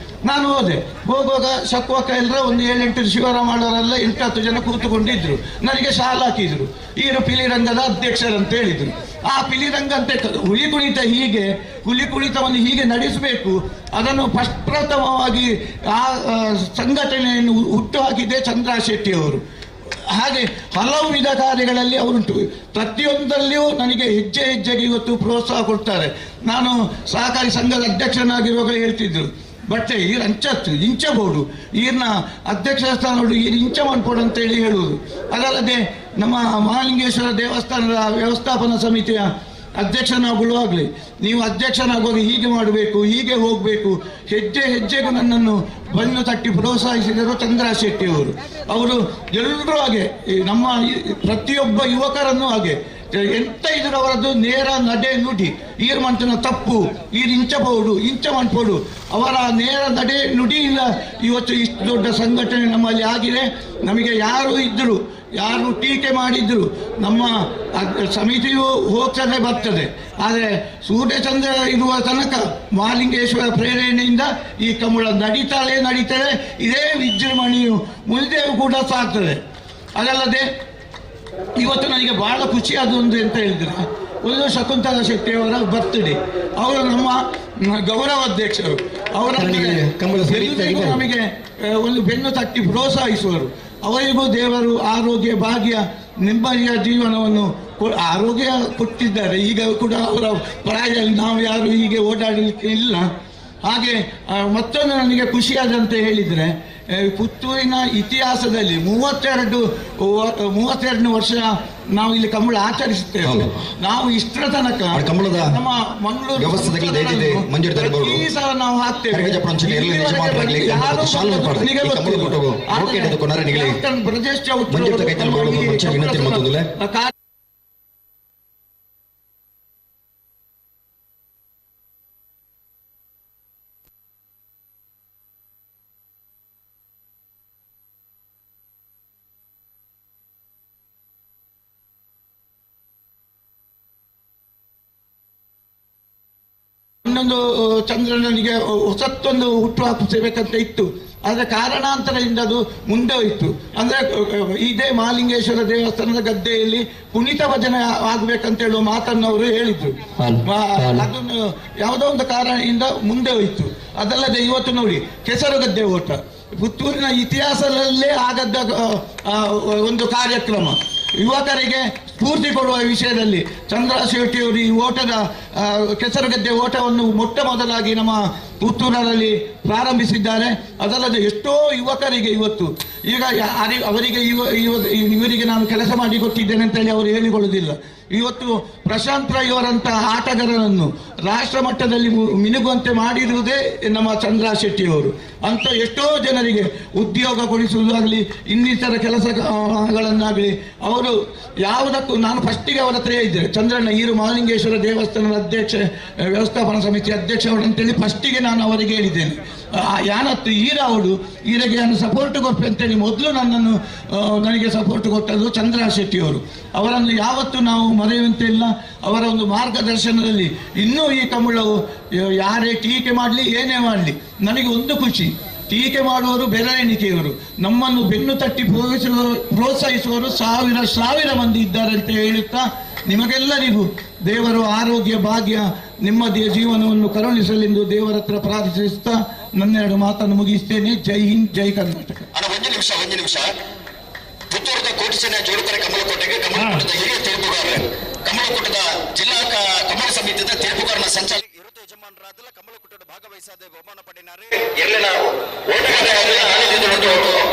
ನಾನು ಹೋದೆ. ಹೋಗುವಾಗ ಶಕ್ವಕ ಎಲ್ಲರ ಒಂದು 7-8 ಶಿವರಾಮಣ್ಣವರೆಲ್ಲ 8-10 ಜನ ಕೂತುಕೊಂಡಿದ್ದರು. ನನಗೆ ಶಾಲ್ ಹಾಕಿದರು. ಈರು ಪಿಲಿರಂಗದ ಅಧ್ಯಕ್ಷರಂತ ಹೇಳಿದರು. ಆ ಪಿಲಿರಂಗ ಅಂತ ಹುಲಿ ಕುಣಿತ, ಹೀಗೆ ಹುಲಿ ಕುಣಿತವನ್ನು ಹೀಗೆ ನಡೆಸಬೇಕು, ಅದನ್ನು ಪ್ರಥಮವಾಗಿ ಆ ಸಂಘಟನೆಯನ್ನು ಹುಟ್ಟು ಹಾಕಿದ್ದೇ ಚಂದ್ರ ಶೆಟ್ಟಿಯವರು. ಹಾಗೆ ಹಲವು ವಿಧ ಕಾರ್ಯಗಳಲ್ಲಿ ಅವರುಂಟು. ಪ್ರತಿಯೊಂದರಲ್ಲಿಯೂ ನನಗೆ ಹೆಜ್ಜೆ ಹೆಜ್ಜೆಗೆ ಇವತ್ತು ಪ್ರೋತ್ಸಾಹ ಕೊಡ್ತಾರೆ. ನಾನು ಸಹಕಾರಿ ಸಂಘದ ಅಧ್ಯಕ್ಷನಾಗಿರುವಾಗ ಹೇಳ್ತಿದ್ದರು, ಬಟ್ಟೆ ಈರು ಅಂಚತ್ತು ಇಂಚಬಹುದು, ಈರ್ನ ಅಧ್ಯಕ್ಷ ಸ್ಥಾನಗಳು ಈರು ಇಂಚ ಮಾಡ್ಕೊಡು ಅಂತೇಳಿ ಹೇಳುವುದು. ಅದಲ್ಲದೆ ನಮ್ಮ ಮಹಾಲಿಂಗೇಶ್ವರ ದೇವಸ್ಥಾನದ ವ್ಯವಸ್ಥಾಪನಾ ಸಮಿತಿಯ ಅಧ್ಯಕ್ಷನಾಗುವಾಗಲಿ, ನೀವು ಅಧ್ಯಕ್ಷನಾಗುವಾಗ ಹೀಗೆ ಮಾಡಬೇಕು, ಹೀಗೆ ಹೋಗಬೇಕು, ಹೆಜ್ಜೆ ಹೆಜ್ಜೆಗೂ ನನ್ನನ್ನು ಬನ್ನು ತಟ್ಟಿ ಪ್ರೋತ್ಸಾಹಿಸಿದರು ಚಂದ್ರ ಶೆಟ್ಟಿಯವರು. ಅವರು ಎಲ್ಲರೂ ಹಾಗೆ, ನಮ್ಮ ಪ್ರತಿಯೊಬ್ಬ ಯುವಕರನ್ನು ಹಾಗೆ ಎಂತ ಇದ್ರು ಅವರದ್ದು ನೇರ ನಡೆ ನುಡಿ, ಈರು ಮಂಟನ ತಪ್ಪು, ಈರು ಇಂಚಬಹುದು, ಇಂಚ ಮಾಡ್ಬೋದು, ಅವರ ನೇರ ನಡೆ ನುಡಿಯಿಂದ ಇವತ್ತು ಇಷ್ಟು ದೊಡ್ಡ ಸಂಘಟನೆ ನಮ್ಮಲ್ಲಿ ಆಗಿದೆ. ನಮಗೆ ಯಾರು ಇದ್ದರು, ಯಾರು ಟೀಕೆ ಮಾಡಿದ್ರು, ನಮ್ಮ ಸಮಿತಿಯು ಹೋಗ್ತದೆ ಬರ್ತದೆ, ಆದರೆ ಸೂರ್ಯಚಂದ್ರ ಇರುವ ತನಕ ಮಹಾಲಿಂಗೇಶ್ವರ ಪ್ರೇರಣೆಯಿಂದ ಈ ಕಂಬಳ ನಡೀತಾಳೆ ನಡೀತದೆ. ಇದೇ ವಿಜೃಂಭಣೆಯು ಮುಂದೆಯೂ ಕೂಡ ಸಾಗ್ತದೆ. ಅದಲ್ಲದೆ ಇವತ್ತು ನನಗೆ ಭಾಳ ಖುಷಿಯಾದೊಂದು ಅಂತ ಹೇಳಿದ್ರೆ, ಒಂದು ಶಕುಂತಲಾ ಶೆಟ್ಟಿಯವರ ಬರ್ತ್ಡೇ. ಅವರು ನಮ್ಮ ಗೌರವಾಧ್ಯಕ್ಷರು, ಅವರ ನಮಗೆ ಒಂದು ಬೆನ್ನು ತಟ್ಟಿ ಪ್ರೋತ್ಸಾಹಿಸುವರು. ಅವರಿಗೂ ದೇವರು ಆರೋಗ್ಯ ಭಾಗ್ಯ ನೆಮ್ಮದಿಯ ಜೀವನವನ್ನು ಆರೋಗ್ಯ ಕೊಟ್ಟಿದ್ದಾರೆ. ಈಗ ಕೂಡ ಅವರ ಪ್ರಾಯದಲ್ಲಿ ನಾವು ಯಾರು ಹೀಗೆ ಓಡಾಡಲಿಕ್ಕೆ ಇಲ್ಲ. ಹಾಗೆ ಮತ್ತೊಂದು ನನಗೆ ಖುಷಿಯಾದಂತ ಹೇಳಿದರೆ, ಪುತ್ತೂರಿನ ಇತಿಹಾಸದಲ್ಲಿ 32 ವರ್ಷ ನಾವು ಇಲ್ಲಿ ಕಂಬಳ ಆಚರಿಸುತ್ತೇವೆ. ನಾವು ಇಷ್ಟರ ತನಕ ನಮ್ಮ ಮಂಗಳೂರು ಸಲ ನಾವು ಹಾಕ್ತೇವೆ. ಬ್ರಜೇಶ್ ಚೌಟ್ರಿ ಇನ್ನೊಂದು ಚಂದ್ರನಿಗೆ ಹೊಸತ್ತೊಂದು ಹುಟ್ಟು ಹಾಕಿಸಬೇಕಂತ ಇತ್ತು, ಆದರೆ ಕಾರಣಾಂತರದಿಂದ ಅದು ಮುಂದೆ ಹೋಯಿತು. ಅಂದರೆ ಇದೇ ಮಹಾಲಿಂಗೇಶ್ವರ ದೇವಸ್ಥಾನದ ಗದ್ದೆಯಲ್ಲಿ ಕುಣಿತ ಭಜನೆ ಆಗಬೇಕಂತ ಹೇಳುವ ಮಾತನ್ನು ಅವರು ಹೇಳಿದ್ರು. ಅದನ್ನು ಯಾವುದೋ ಒಂದು ಕಾರಣದಿಂದ ಮುಂದೆ ಹೋಯಿತು. ಅದಲ್ಲದೆ ಇವತ್ತು ನೋಡಿ, ಕೆಸರುಗದ್ದೆ ಓಟ ಪುತ್ತೂರಿನ ಇತಿಹಾಸದಲ್ಲೇ ಆಗದ್ದ ಒಂದು ಕಾರ್ಯಕ್ರಮ. ಯುವಕರಿಗೆ ಸ್ಫೂರ್ತಿ ಕೊಡುವ ವಿಷಯದಲ್ಲಿ ಚಂದ್ರ ಶೆಟ್ಟಿಯವರು ಈ ಓಟದ ಕೆಸರುಗದ್ದೆ ಓಟವನ್ನು ಮೊಟ್ಟ ಮೊದಲಾಗಿ ನಮ್ಮ ಪುತ್ತೂರಿನಲ್ಲಿ ಪ್ರಾರಂಭಿಸಿದ್ದಾರೆ. ಅದಲ್ಲದೆ ಎಷ್ಟೋ ಯುವಕರಿಗೆ ಇವತ್ತು ಈಗ ಅವರಿಗೆ ಇವರಿಗೆ ನಾನು ಕೆಲಸ ಮಾಡಿ ಕೊಟ್ಟಿದ್ದೇನೆ ಅಂತೇಳಿ ಅವರು ಹೇಳಿಕೊಳ್ಳುವುದಿಲ್ಲ. ಇವತ್ತು ಪ್ರಶಾಂತ್ ರೈ ಅವರಂತಹ ಆಟಗಾರರನ್ನು ರಾಷ್ಟ್ರ ಮಟ್ಟದಲ್ಲಿ ಮಿನುಗುವಂತೆ ಮಾಡಿರುವುದೇ ನಮ್ಮ ಚಂದ್ರ ಶೆಟ್ಟಿಯವರು. ಅಂತ ಎಷ್ಟೋ ಜನರಿಗೆ ಉದ್ಯೋಗ ಕೊಡಿಸುವುದಾಗಲಿ, ಇನ್ನಿತರ ಕೆಲಸಗಳನ್ನಾಗಲಿ ಅವರು ಯಾವುದಕ್ಕೂ, ನಾನು ಫಸ್ಟಿಗೆ ಅವರ ಹತ್ರ ಇದ್ದೆ, ಚಂದ್ರಣ್ಣ ಈರು ಮಹಾಲಿಂಗೇಶ್ವರ ದೇವಸ್ಥಾನದ ಅಧ್ಯಕ್ಷ, ವ್ಯವಸ್ಥಾಪನಾ ಸಮಿತಿ ಅಧ್ಯಕ್ಷ ಅಂತೇಳಿ ಫಸ್ಟಿಗೆ ನಾನು ಅವರಿಗೆ ಹೇಳಿದ್ದೇನೆ. ಯಾನತ್ತು ಈರ ಅವಳು ಈರೆಗೆ ನಾನು ಸಪೋರ್ಟ್ ಕೊಟ್ಟೆ ಅಂತೇಳಿ ಮೊದಲು ನನಗೆ ಸಪೋರ್ಟ್ ಕೊಟ್ಟದ್ದು ಚಂದ್ರ ಶೆಟ್ಟಿಯವರು. ಅವರನ್ನು ಯಾವತ್ತೂ ನಾವು ಮರೆಯುವಂತೆ ಇಲ್ಲ. ಅವರ ಒಂದು ಮಾರ್ಗದರ್ಶನದಲ್ಲಿ ಇನ್ನೂ ಈ ಕಂಬಳವು ಯಾರೇ ಟೀಕೆ ಮಾಡಲಿ ಏನೇ ಮಾಡಲಿ, ನನಗೆ ಒಂದು ಖುಷಿ, ಟೀಕೆ ಮಾಡುವವರು ಬೆರಳೆಣಿಕೆಯವರು, ನಮ್ಮನ್ನು ಬೆನ್ನು ತಟ್ಟಿ ಪ್ರೋತ್ಸಾಹಿಸುವವರು ಸಾವಿರ ಸಾವಿರ ಮಂದಿ ಇದ್ದಾರೆ ಅಂತ ಹೇಳುತ್ತಾ, ನಿಮಗೆಲ್ಲರಿಗೂ ದೇವರು ಆರೋಗ್ಯ ಭಾಗ್ಯ ನೆಮ್ಮದಿಯ ಜೀವನವನ್ನು ಕರುಣಿಸಲೆಂದು ದೇವರ ಹತ್ರ ಪ್ರಾರ್ಥಿಸುತ್ತಾ ನನ್ನೆರಡು ಮಾತನ್ನು ಮುಗಿಸ್ತೇನೆ. ಜೈ ಹಿಂದ್, ಜೈ ಕರ್ನಾಟಕ. ಒಂದು ನಿಮಿಷ, ಒಂದು ನಿಮಿಷ. ಪುತ್ತೂರದ ಕೋಟಿಸೇನೆ ಜೋಡುಕರೆ ಕಮಲಕೋಟೆಗೆ ಕಮಲಕೋಟದ ಹಿರಿಯ ತೀರ್ಪುಗಾರರು, ಕಮಲಕೋಟದ ಜಿಲ್ಲಾ ಕಮಲ ಸಮಿತಿಯ ತೀರ್ಪುಗಾರನ ಸಂಚಾಲಕ ಇರುತ್ತ ಯಜಮಾನರಾದಲ್ಲ ಕಮಲಕೋಟದ ಭಾಗವಹಿಸಾದ ಬಹುಮಾನ ಪಡೆಯಿನಾರು ಎಲ್ಲ ಓಟಗಾರ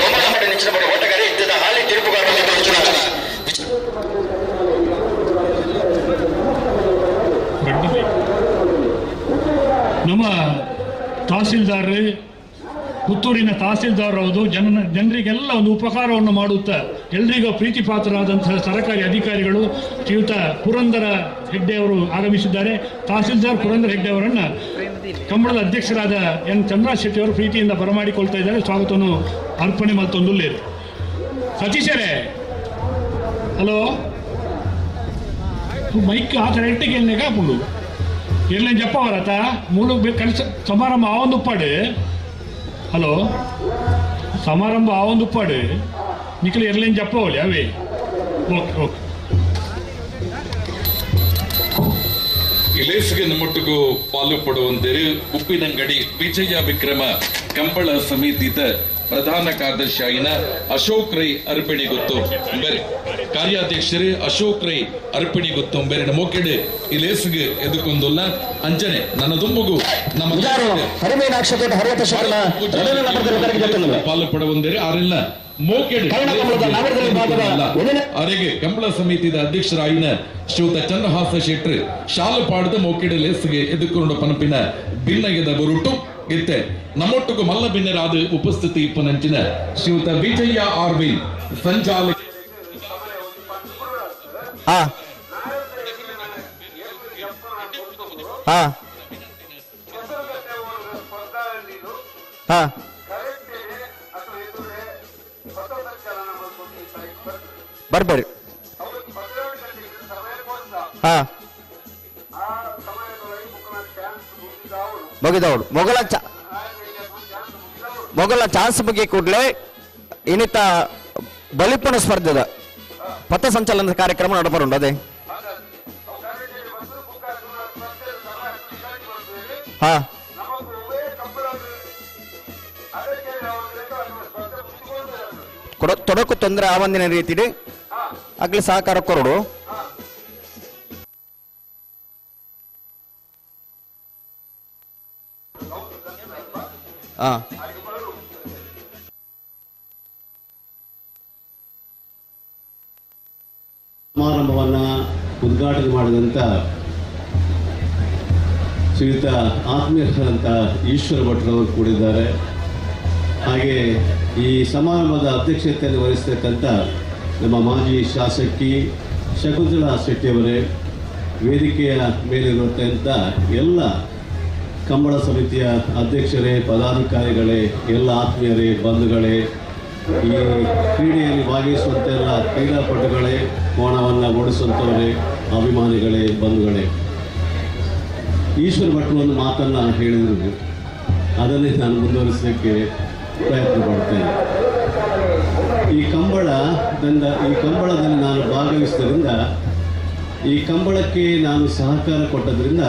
ಬಹುಮಾನ ಪಡೆದ ಓಟಗಾರ ಇದ್ದದ ಹಾಲಿ ತೀರ್ಪುಗಾರರ ನಮ್ಮ ತಹಸೀಲ್ದಾರ್, ಪುತ್ತೂರಿನ ತಹಸೀಲ್ದಾರ್ ಹೌದು, ಜನರಿಗೆಲ್ಲ ಒಂದು ಉಪಕಾರವನ್ನು ಮಾಡುತ್ತಾ ಎಲ್ರಿಗೂ ಪ್ರೀತಿ ಪಾತ್ರರಾದಂತಹ ಸರಕಾರಿ ಅಧಿಕಾರಿಗಳು ಶ್ರೀಯುತ ಪುರಂದರ ಹೆಗ್ಡೆ ಅವರು ಆಗಮಿಸಿದ್ದಾರೆ. ತಹಸೀಲ್ದಾರ್ ಪುರಂದರ ಹೆಗ್ಡೆ ಅವರನ್ನು ಕಂಬಳದ ಅಧ್ಯಕ್ಷರಾದ ಎನ್ ಚಂದ್ರ ಶೆಟ್ಟಿ ಅವರು ಪ್ರೀತಿಯಿಂದ ಬರಮಾಡಿಕೊಳ್ತಾ ಇದ್ದಾರೆ. ಸ್ವಾಗತವನ್ನು ಅರ್ಪಣೆ ಮಲ್ತೊಂದುಲ್ಲೇರು. ಸತೀಶರೇ, ಹಲೋ, ಮೈಕ್ ಆ ಥರ ಎಟ್ಟಿಗೆ ಎಣ್ಣೆಗೆ ಹಾಕೊಂಡು ಎಲ್ಲಿ ಜಪ್ಪವರತ ಮೂಲು ಕೆಲಸ ಸಮಾರಂಭ ಆ ಒಂದು ಉಪ್ಪಾಡು. ಹಲೋ, ಸಮಾರಂಭ ಆ ಒಂದು ಉಪ್ಪಾಡು ನಿಖಲು ಎರ್ಲೇನು ಜಪ್ಪವಲ್ಲಿ ಅವೇ. Okay okay. ಇಲೇಸ್ಗೆ ನಮ್ಮೊಟ್ಟಿಗೂ ಪಾಲು ಪಡುವಂತಿರು ಉಪ್ಪಿನಂಗಡಿ ವಿಜಯ ವಿಕ್ರಮ ಕಂಬಳ ಸಮಿತಿದ ಪ್ರಧಾನ ಕಾರ್ಯದರ್ಶಿ ಆಗಿನ ಅಶೋಕ್ ರೈ ಅರ್ಪಿಣಿ ಗೊತ್ತು ಬೇರೆ ಕಾರ್ಯಾಧ್ಯಕ್ಷರು ಅಶೋಕ್ ರೈ ಅರ್ಪಿಣಿ ಗೊತ್ತು ಬೇರೆ ಮೋಕೆಡೆ ಈ ಲೇಸ್ಗೆ ಎದುಕೊಂದುಲ್ಲ ಅಂಚನೆ ನನ್ನ ದುಂಬುಗು ನಮ್ಮ ಪಾಲು ಪಡವಂದೇರಿ ಆರೆಲ್ಲ ಮೋಕೆಡೆ ಅರೆಗೆ ಕಂಬಳ ಸಮಿತಿದ ಅಧ್ಯಕ್ಷರಾಯಿನ ಶ್ರೀಯುತ ಚಂದ್ರಹಾಸ ಶೆಟ್ರು ಶಾಲು ಪಾಡದ ಮೋಕೆಡೆ ಲೇಸ್ಗೆ ಎದುಕೊಂಡು ಪನಪಿನ ಬಿನ್ನಗೆದ ಬರುಟು ಇತ್ತೆ ನಮ್ಮೊಟ್ಟಿಗೂ ಮಲ್ಲ ಬಿನ್ನರಾದ ಉಪಸ್ಥಿತಿ ಇಪ್ಪನಂಚಿನ ಶ್ರೀಯುತ ವಿಜಯ ಆರ್ ವಿ ಸಂಚಾಲಕ ಬರ್ಬೇಡಿ ಹಾ ಮುಗಿದವಳು ಮೊಗಲ ಮೊಗಲ ಚಾನ್ಸ್ ಬಗ್ಗೆ ಕೂಡಲೇ ಇನ್ನಿತ ಬಲಿಪಣ ಸ್ಪರ್ಧೆದ ಪಥ ಸಂಚಲನದ ಕಾರ್ಯಕ್ರಮ ನಡಪರುಂಡು ಅದೇ ಹಾ ತೊಡಕು ತೊಂದರೆ ಆ ಒಂದಿನ ರೀತಿಡಿ ಆಗ್ಲಿ ಸಹಕಾರ ಕೊರಡು. ಸಮಾರಂಭವನ್ನು ಉದ್ಘಾಟನೆ ಮಾಡಿದಂಥ ಶ್ರೀಯುತ ಆತ್ಮೀಯರಾದಂಥ ಈಶ್ವರ ಭಟ್ರವರು ಕೂಡಿದ್ದಾರೆ. ಹಾಗೆ ಈ ಸಮಾರಂಭದ ಅಧ್ಯಕ್ಷತೆಯನ್ನು ವಹಿಸತಕ್ಕಂಥ ನಮ್ಮ ಮಾಜಿ ಶಾಸಕಿ ಶಕುಂತಲಾ ಶೆಟ್ಟಿಯವರೇ, ವೇದಿಕೆಯ ಮೇಲಿರುವಂಥ ಎಲ್ಲ ಕಂಬಳ ಸಮಿತಿಯ ಅಧ್ಯಕ್ಷರೇ, ಪದಾಧಿಕಾರಿಗಳೇ, ಎಲ್ಲ ಆತ್ಮೀಯರೇ, ಬಂಧುಗಳೇ, ಈ ಕ್ರೀಡೆಯಲ್ಲಿ ಭಾಗವಹಿಸುವಂಥ ಎಲ್ಲ ಕ್ರೀಡಾಪಟುಗಳೇ, ಕೋಣವನ್ನು ಓಡಿಸುವಂಥವರೇ, ಅಭಿಮಾನಿಗಳೇ, ಬಂಧುಗಳೇ, ಈಶ್ವರ ಭಟ್ರು ಒಂದು ಮಾತನ್ನು ಹೇಳಿದರು, ಅದನ್ನೇ ನಾನು ಮುಂದುವರಿಸಲಿಕ್ಕೆ ಪ್ರಯತ್ನ ಪಡ್ತೇನೆ. ಈ ಕಂಬಳದಲ್ಲಿ ನಾನು ಭಾಗವಹಿಸಿದ್ರಿಂದ, ಈ ಕಂಬಳಕ್ಕೆ ನಾನು ಸಹಕಾರ ಕೊಟ್ಟದ್ರಿಂದ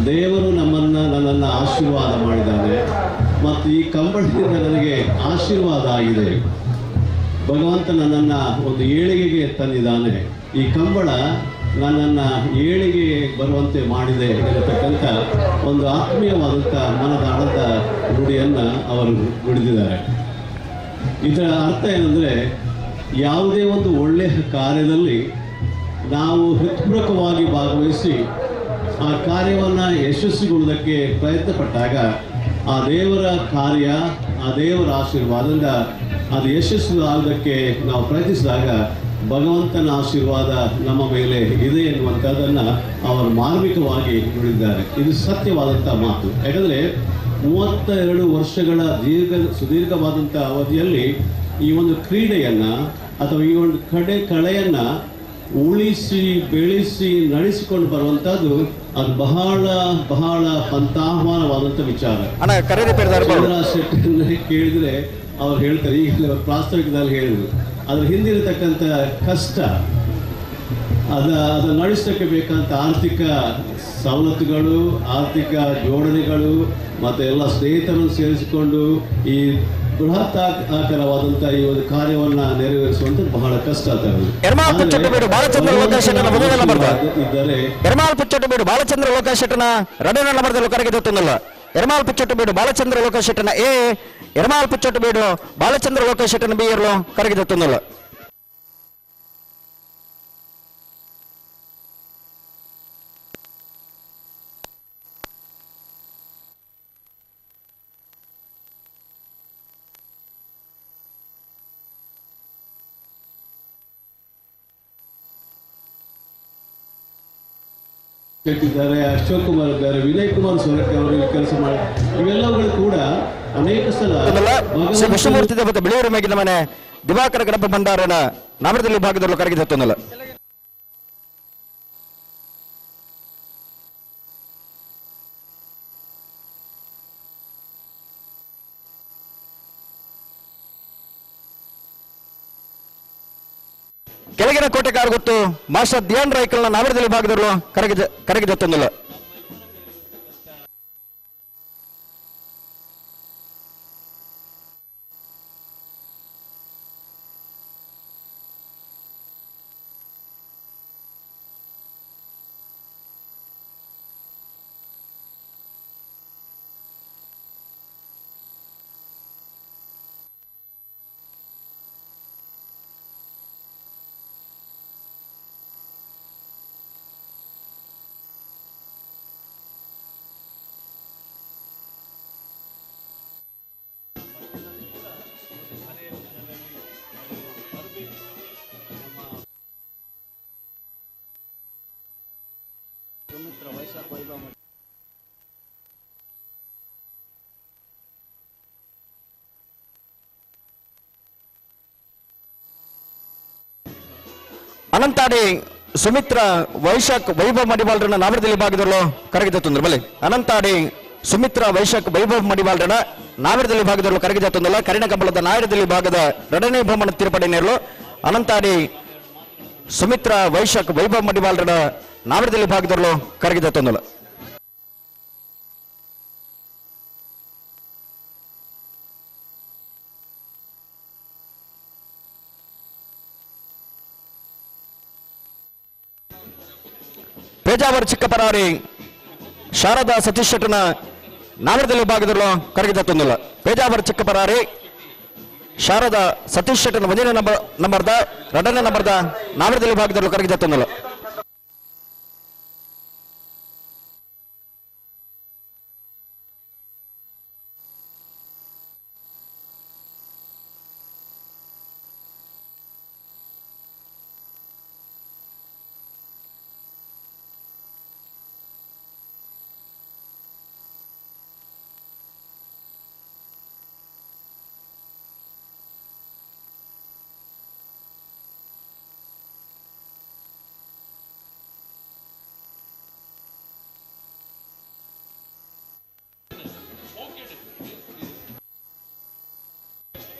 ದೇವರು ನನ್ನನ್ನು ಆಶೀರ್ವಾದ ಮಾಡಿದ್ದಾನೆ ಮತ್ತು ಈ ಕಂಬಳದಿಂದ ನನಗೆ ಆಶೀರ್ವಾದ ಆಗಿದೆ. ಭಗವಂತ ನನ್ನನ್ನು ಒಂದು ಏಳಿಗೆಗೆ ತಂದಿದ್ದಾನೆ. ಈ ಕಂಬಳ ನನ್ನನ್ನು ಏಳಿಗೆ ಬರುವಂತೆ ಮಾಡಿದೆ ಎನ್ನತಕ್ಕಂಥ ಒಂದು ಆತ್ಮೀಯವಾದಂಥ ಮನದಾಳದ ನುಡಿಯನ್ನು ಅವರು ನುಡಿದಿದ್ದಾರೆ. ಇದರ ಅರ್ಥ ಏನಂದರೆ, ಯಾವುದೇ ಒಂದು ಒಳ್ಳೆಯ ಕಾರ್ಯದಲ್ಲಿ ನಾವು ಹೃತ್ಪೂರ್ವಕವಾಗಿ ಭಾಗವಹಿಸಿ ಆ ಕಾರ್ಯವನ್ನು ಯಶಸ್ವಿಗೊಳ್ಳುವುದಕ್ಕೆ ಪ್ರಯತ್ನ ಪಟ್ಟಾಗ ಆ ದೇವರ ಕಾರ್ಯ, ಆ ದೇವರ ಆಶೀರ್ವಾದದಿಂದ ಅದು ಯಶಸ್ವಿ ಆಗೋದಕ್ಕೆ ನಾವು ಪ್ರಯತ್ನಿಸಿದಾಗ ಭಗವಂತನ ಆಶೀರ್ವಾದ ನಮ್ಮ ಮೇಲೆ ಇದೆ ಎನ್ನುವಂಥದ್ದನ್ನು ಅವರು ಮಾರ್ಮಿಕವಾಗಿ ನುಡಿದ್ದಾರೆ. ಇದು ಸತ್ಯವಾದಂಥ ಮಾತು. ಯಾಕಂದರೆ 32 ವರ್ಷಗಳ ಸುದೀರ್ಘವಾದಂಥ ಅವಧಿಯಲ್ಲಿ ಈ ಒಂದು ಕ್ರೀಡೆಯನ್ನು ಅಥವಾ ಈ ಒಂದು ಕಳೆಯನ್ನು ಉಳಿಸಿ ಬೆಳೆಸಿ ನಡೆಸಿಕೊಂಡು ಬರುವಂಥದ್ದು ಅದು ಬಹಳ ಬಹಳ ಪಂತಾಹ್ವಾನವಾದಂಥ ವಿಚಾರ. ಶೆಟ್ಟಿಯನ್ನು ಕೇಳಿದರೆ ಅವ್ರು ಹೇಳ್ತಾರೆ, ಈಗಲೇ ಅವರು ಪ್ರಾಸ್ತಾವಿಕದಲ್ಲಿ ಹೇಳಿದರು, ಅದ್ರ ಹಿಂದಿರತಕ್ಕಂಥ ಕಷ್ಟ, ಅದನ್ನು ನಡೆಸೋಕ್ಕೆ ಬೇಕಂತ ಆರ್ಥಿಕ ಸವಲತ್ತುಗಳು, ಆರ್ಥಿಕ ಜೋಡಣೆಗಳು ಮತ್ತು ಎಲ್ಲ ಸ್ನೇಹಿತರನ್ನು ಸೇರಿಸಿಕೊಂಡು ಈ ಬೃಹತ್ ಆಕಾರವಾದಂಥ ಈ ಒಂದು ಕಾರ್ಯವನ್ನು ನೆರವೇರಿಸುವಂಥದ್ದು ಬಹಳ ಕಷ್ಟ ಆಗ್ತದೆ. ಇದ್ದರೆ ಬಾಲಚಂದ್ರ ಲೋಕಶೆಟ್ಟನ ರಡನ ಬರೆದಲು ಕರೆಗೆ ಗೊತ್ತೊಂದಲ್ಲ. ಎರ್ಮಾಲ್ ಪುಚ್ಚಟ್ಟು ಬಾಲಚಂದ್ರ ಲೋಕಶೆಟ್ಟನ ಎ, ಎರ್ಮಾಲ್ ಪುಚ್ಚಟ್ಟು ಬೀಡು ಬಾಲಚಂದ್ರ ಲೋಕಶೆಟ್ಟನ ಬಿ ಇರಲು ಕರೆಗೆ ಗೊತ್ತೊಂದಲ್ಲ. ಇದ್ದಾರೆ ಅಶೋಕ್ ಕುಮಾರ್ ಇದ್ದಾರೆ, ವಿನಯ್ ಕುಮಾರ್ ಸೊರಕೆ ಅವರು ಕೆಲಸ ಮಾಡಿ, ಇವೆಲ್ಲವುಗಳು ಕೂಡ ಅನೇಕ ಸಲ ಶ್ರೀ ವಿಷ್ಣುಮೂರ್ತಿ ದೇವತೆ ಬಿಳಿಯೂರು ಮೇಗಿನ ಮನೆ ದಿವಾಕರ ಗಣಪ ಭಂಡಾರನ ನಾಮರದಲ್ಲಿ ಭಾಗದಲ್ಲಿ ಕರಗಿ ತತ್ತೊಂದಲ್ಲ. ಕೆಳಗಿನ ಕೋಟೆಕಾರ ಗೊತ್ತು ಮಾಸ್ಟರ್ ಧ್ಯಾನ್ ರೈಕಲ್ನ ನಾಮರದಲ್ಲಿ ಭಾಗದಲ್ಲೂ ಕರಗಿ ತತ್ತೊಂದಲ್ಲ. ಅನಂತಾಡಿ ಸುಮಿತ್ರ ವೈಶಾಖ್ ವೈಭವ್ ಮಡಿವಾಳ್ರನ್ನ ನಾವರದಲ್ಲಿ ಭಾಗದಲ್ಲೂ ಕರಗಿದ ತೊಂದರೆ ಬಲೆ. ಅನಂತಾಡಿ ಸುಮಿತ್ರ ವೈಶಾಖ್ ವೈಭವ್ ಮಡಿವಾಳ್ರನ ನಾವರದಲ್ಲಿ ಭಾಗದಲ್ಲೂ ಕರಗಿದ ತೊಂದಲ್ಲ. ಕರಿಣ ಕಂಬಳದ ನಾಯರದಲ್ಲಿ ಭಾಗದ ಎರಡನೇ ಬಹುಮಾನ ತೀರ್ಪಡೆ ನೇರಲು ಅನಂತಾಡಿ ಸುಮಿತ್ರ ವೈಶಾಖ್ ವೈಭವ್ ಮಡಿವಾಳ್ರನ ನಾವರದಲ್ಲಿ ಭಾಗದಲ್ಲೂ ಕರಗಿದ ತೊಂದಲ್ಲ. ಪೇಜಾವರ್ ಚಿಕ್ಕಪರಾರಿ ಶಾರದಾ ಸತೀಶ್ ಶೆಟ್ಟನ ನಾವರದಲ್ಲಿ ಭಾಗದಲ್ಲೂ ಕರಗಿದ ತೊಂದಲ್ಲ. ಪೇಜಾವರ್ ಚಿಕ್ಕಪರಾರಿ ಶಾರದಾ ಸತೀಶ್ ಶೆಟ್ಟನ ಒಂದನೇ ನಂಬರ್ದ ಎರಡನೇ ನಂಬರ್ದ ನಾವರದಲ್ಲಿ ಭಾಗದಲ್ಲೂ ಕರಗಿದ ತೊಂದಲ್ಲ.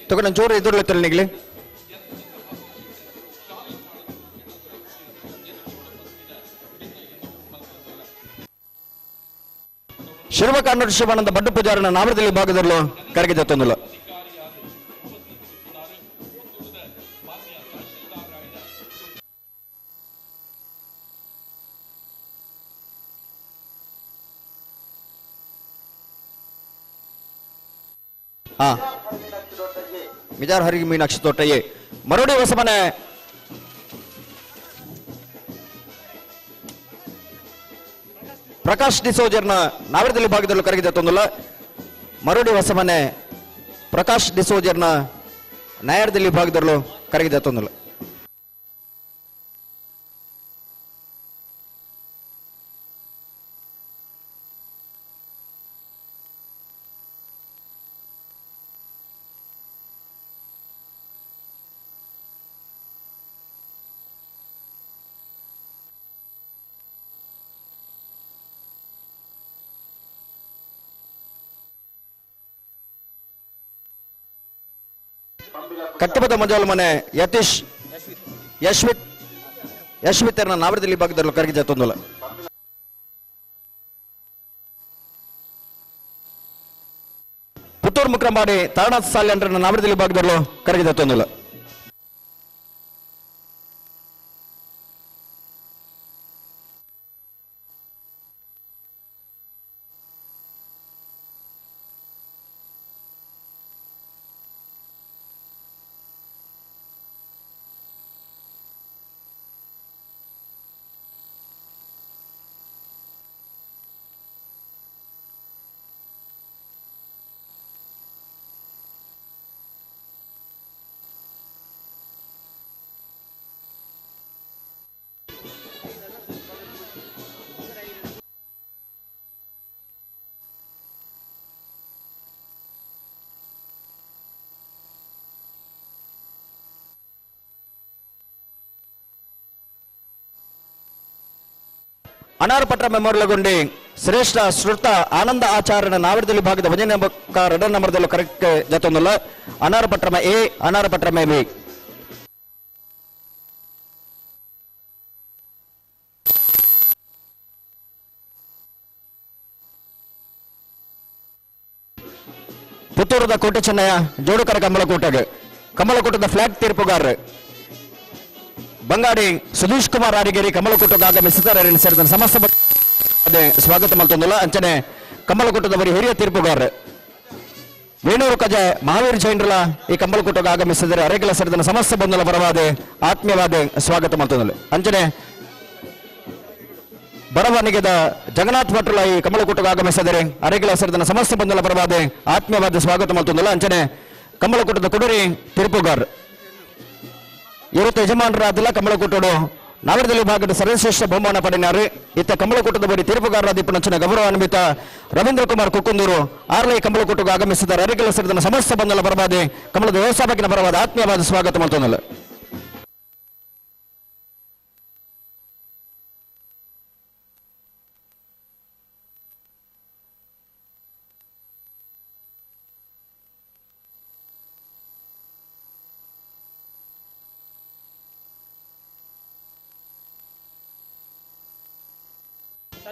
ತಗೊಂಡು ಜೋರು ಎದುರ್ಲತ್ತಲ್ಲ ನಿಗ್ಲಿ. ಶಿರ್ವ ಕನ್ನಡ ಶಿವಾನಂದ ಬಡ್ಡು ಪೂಜಾರನ ನಾಮರದಲ್ಲಿ ಭಾಗದಲ್ಲೂ ಕರಗಿದ ತೊಂದಲ್ಲ. ಹಾ ಮಿಜಾರ್ ಹರಿ ಮೀನಾಕ್ಷಿ ತೋಟಯ್ಯ ಮರೋಡಿ ಹೊಸಮನೆ ಪ್ರಕಾಶ್ ಡಿಸೋಜರ್ನ ನಾವರದಲ್ಲಿ ಭಾಗದಲ್ಲೂ ಕರಗಿದ ತೊಂದಲ್ಲ. ಮರೋಡಿ ಹೊಸಮನೆ ಪ್ರಕಾಶ್ ಡಿಸೋಜರ್ನ ನಾಯರದಲ್ಲಿ ಭಾಗದಲ್ಲೂ ಕರಗಿದ ತೊಂದಲ್ಲ. ಕಟ್ಟಬದ ಮಂಜಾಲ ಮನೆ ಯತೀಶ್ ಯಶ್ವಿತ್ ಯಶ್ವಿತ್ ನಾವರದಲ್ಲಿ ಭಾಗದಲ್ಲಿ ಕರಗಿದ ತೊಂದಲ್ಲ. ಪುತ್ತೂರು ಮುಕ್ರಂಬಾಡಿ ತಾರನಾಥ್ ಸಾಲ್ಯಂಡ್ರನ್ನ ನಾವರದಲ್ಲಿ ಭಾಗದಲ್ಲೂ ಕರಗಿದ ತೊಂದಲ್ಲ. ಅನಾರ್ಪಟ್ರ ಮೆಮೋರಿಯಲ್ಗೊಂಡಿ ಶ್ರೇಷ್ಠ ಶ್ರುತ ಆನಂದ ಆಚಾರ್ಯನ ನಾವರದಲ್ಲಿ ಭಾಗದ ಒಂದನೇ ಎರಡನೇ ನಂಬರ್ದಲ್ಲೂ ಕರೆಕ್ಟ್ ಜೊತೆಂದಲ್ಲ. ಅನಾರ್ಪಟ್ರಮ ಎ ಅನಾರ್ಪಟ್ರಮ ಬಿ. ಪುತ್ತೂರದ ಕೋಟೆ ಚೆನ್ನಯ್ಯ ಜೋಡುಕರ ಕಮಲಕೋಟೆಗೆ ಕಮಲಕೋಟದ ಫ್ಲಾಗ್ ತೀರ್ಪುಗಾರರು ಬಂಗಾಡಿ ಸುಧೀಶ್ ಕುಮಾರ್ ಆರಿಗೇರಿ ಕಮಲಕೋಟಗೆ ಆಗಮಿಸಿದ್ದಾರೆ. ಸೇರಿದ ಸಮಸ್ತ ಸ್ವಾಗತ ಮಲ್ತೊಂದುಲ್ಲ. ಅಂಚನೆ ಕಮಲಕೋಟದವರಿ ಹಿರಿಯ ತೀರ್ಪುಗಾರರು ವೇಣೂರು ಕಜೆ ಮಹಾವೀರ್ ಜೈನ್ರಲ ಈ ಕಮಲಕೋಟಗೆ ಆಗಮಿಸಿದರೆ ಅರೆಗಲ ಸೇರಿದ ಸಮಸ್ತ ಬಂಧುಲ ಪರವಾದ ಆತ್ಮೀಯವಾದ ಸ್ವಾಗತ ಮಲ್ತೊಂದುಲ್ಲ. ಅಂಚನೆ ಬರವಣಿಗೆದ ಜಗನ್ನಾಥ್ ಭಟ್ರುಲ ಈ ಕಮಲಕೋಟಗೆ ಆಗಮಿಸಿದರೆ ಅರೆಗಲ ಸೇರಿದ ಸಮಸ್ತ ಬಂಧುಲ ಪರವಾದ ಆತ್ಮೀಯವಾದ ಸ್ವಾಗತ ಮಲ್ತೊಂದುಲ್ಲ. ಅಂಚನೆ ಕಮಲಕೋಟದ ಕುಡುರಿ ತೀರ್ಪುಗಾರರು ಇವತ್ತು ಯಜಮಾನರಾದಿಲ್ಲ ಕಮಲಕೋಟೋಡು ನಾಗರದಲ್ಲಿ ಭಾಗದ ಸರ್ವಶ್ರೇಷ್ಠ ಬಹುಮಾನ ಪಡೆಯಾರು. ಇತ್ತ ಕಮಲಕೋಟದ ಬರಿ ತೀರ್ಪುಗಾರರಾದ ಪುಣಚನ ಗೌರವಾನ್ವಿತ ರವೀಂದ್ರ ಕುಮಾರ್ ಕುಕ್ಕುಂದೂರು ಆರ್ಲೈ ಕಮಲಕೋಟಗೆ ಆಗಮಿಸಿದ್ದಾರೆ. ಅರೆಗಲ ಸೇರಿದ ಸಮಸ್ತ ಬಂಧುಲ ಪರವಾದ ಕಮಲದ ವ್ಯವಸ್ಥಾಪಕನ ಪರವಾದ ಆತ್ಮೀಯವಾದ ಸ್ವಾಗತ ಮಲ್ತೊಂದುಲ್ಲ.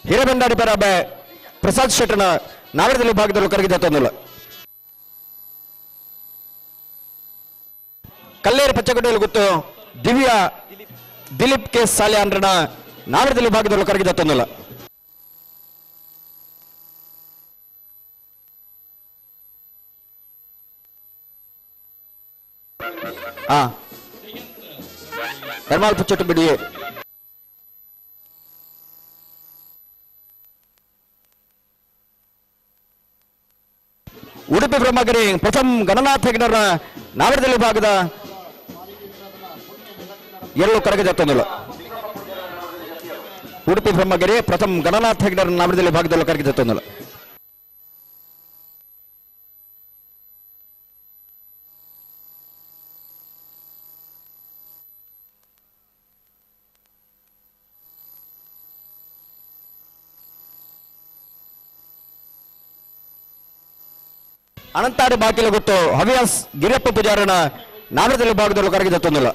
ಹಿರೇಬೆಂದಾಡಿ ಪರಬೆ ಪ್ರಸಾದ್ ಶೆಟ್ಟನ ನಾಗರದಲ್ಲಿ ಭಾಗದಲ್ಲಿ ಕರಗಿದ ತೊಂದಲ್ಲ. ಕಲ್ಲೇರು ಪಚ್ಚಗುಡ್ಡೆಯಲ್ಲಿ ಗೊತ್ತು ದಿವ್ಯಾ ದಿಲೀಪ್ ಕೆ ಸಾಲ್ಯಾನ್ರನ ನಾಗರದಲ್ಲಿ ಭಾಗದಲ್ಲಿ ಕರಗಿದ ತೊಂದಲ್ಲ. ಎರ್ಮಾಲ್ ಪುಚ್ಚಟ್ಟು ಬಿಡಿ. ಉಡುಪಿ ಬ್ರಹ್ಮಗಿರಿ ಪ್ರಥಮ್ ಗಣನಾಥ ಹೆಗ್ಡರ ನಾಗರದಲ್ಲಿ ಭಾಗದ ಎರಡು ಕರಗದ ತೊಂದಲ್ಲ. ಉಡುಪಿ ಬ್ರಹ್ಮಗಿರಿ ಪ್ರಥಮ್ ಗಣನಾಥ ಹೆಗ್ಡರ ನಾಗರದಲ್ಲಿ ಭಾಗದಲ್ಲೂ ಕರಗಿದ ತೊಂದಲ್ಲ. ಅನಂತಾಡಿ ಬಾಕಿಲ ಗೊತ್ತು ಹವ್ಯಾಸ್ ಗಿರಿಯಪ್ಪ ಪೂಜಾರನ ನಾಗರದಲ್ಲಿ ಭಾಗದಲ್ಲೂ ಕರಗಿದ ತೊಂದಲ್ಲ.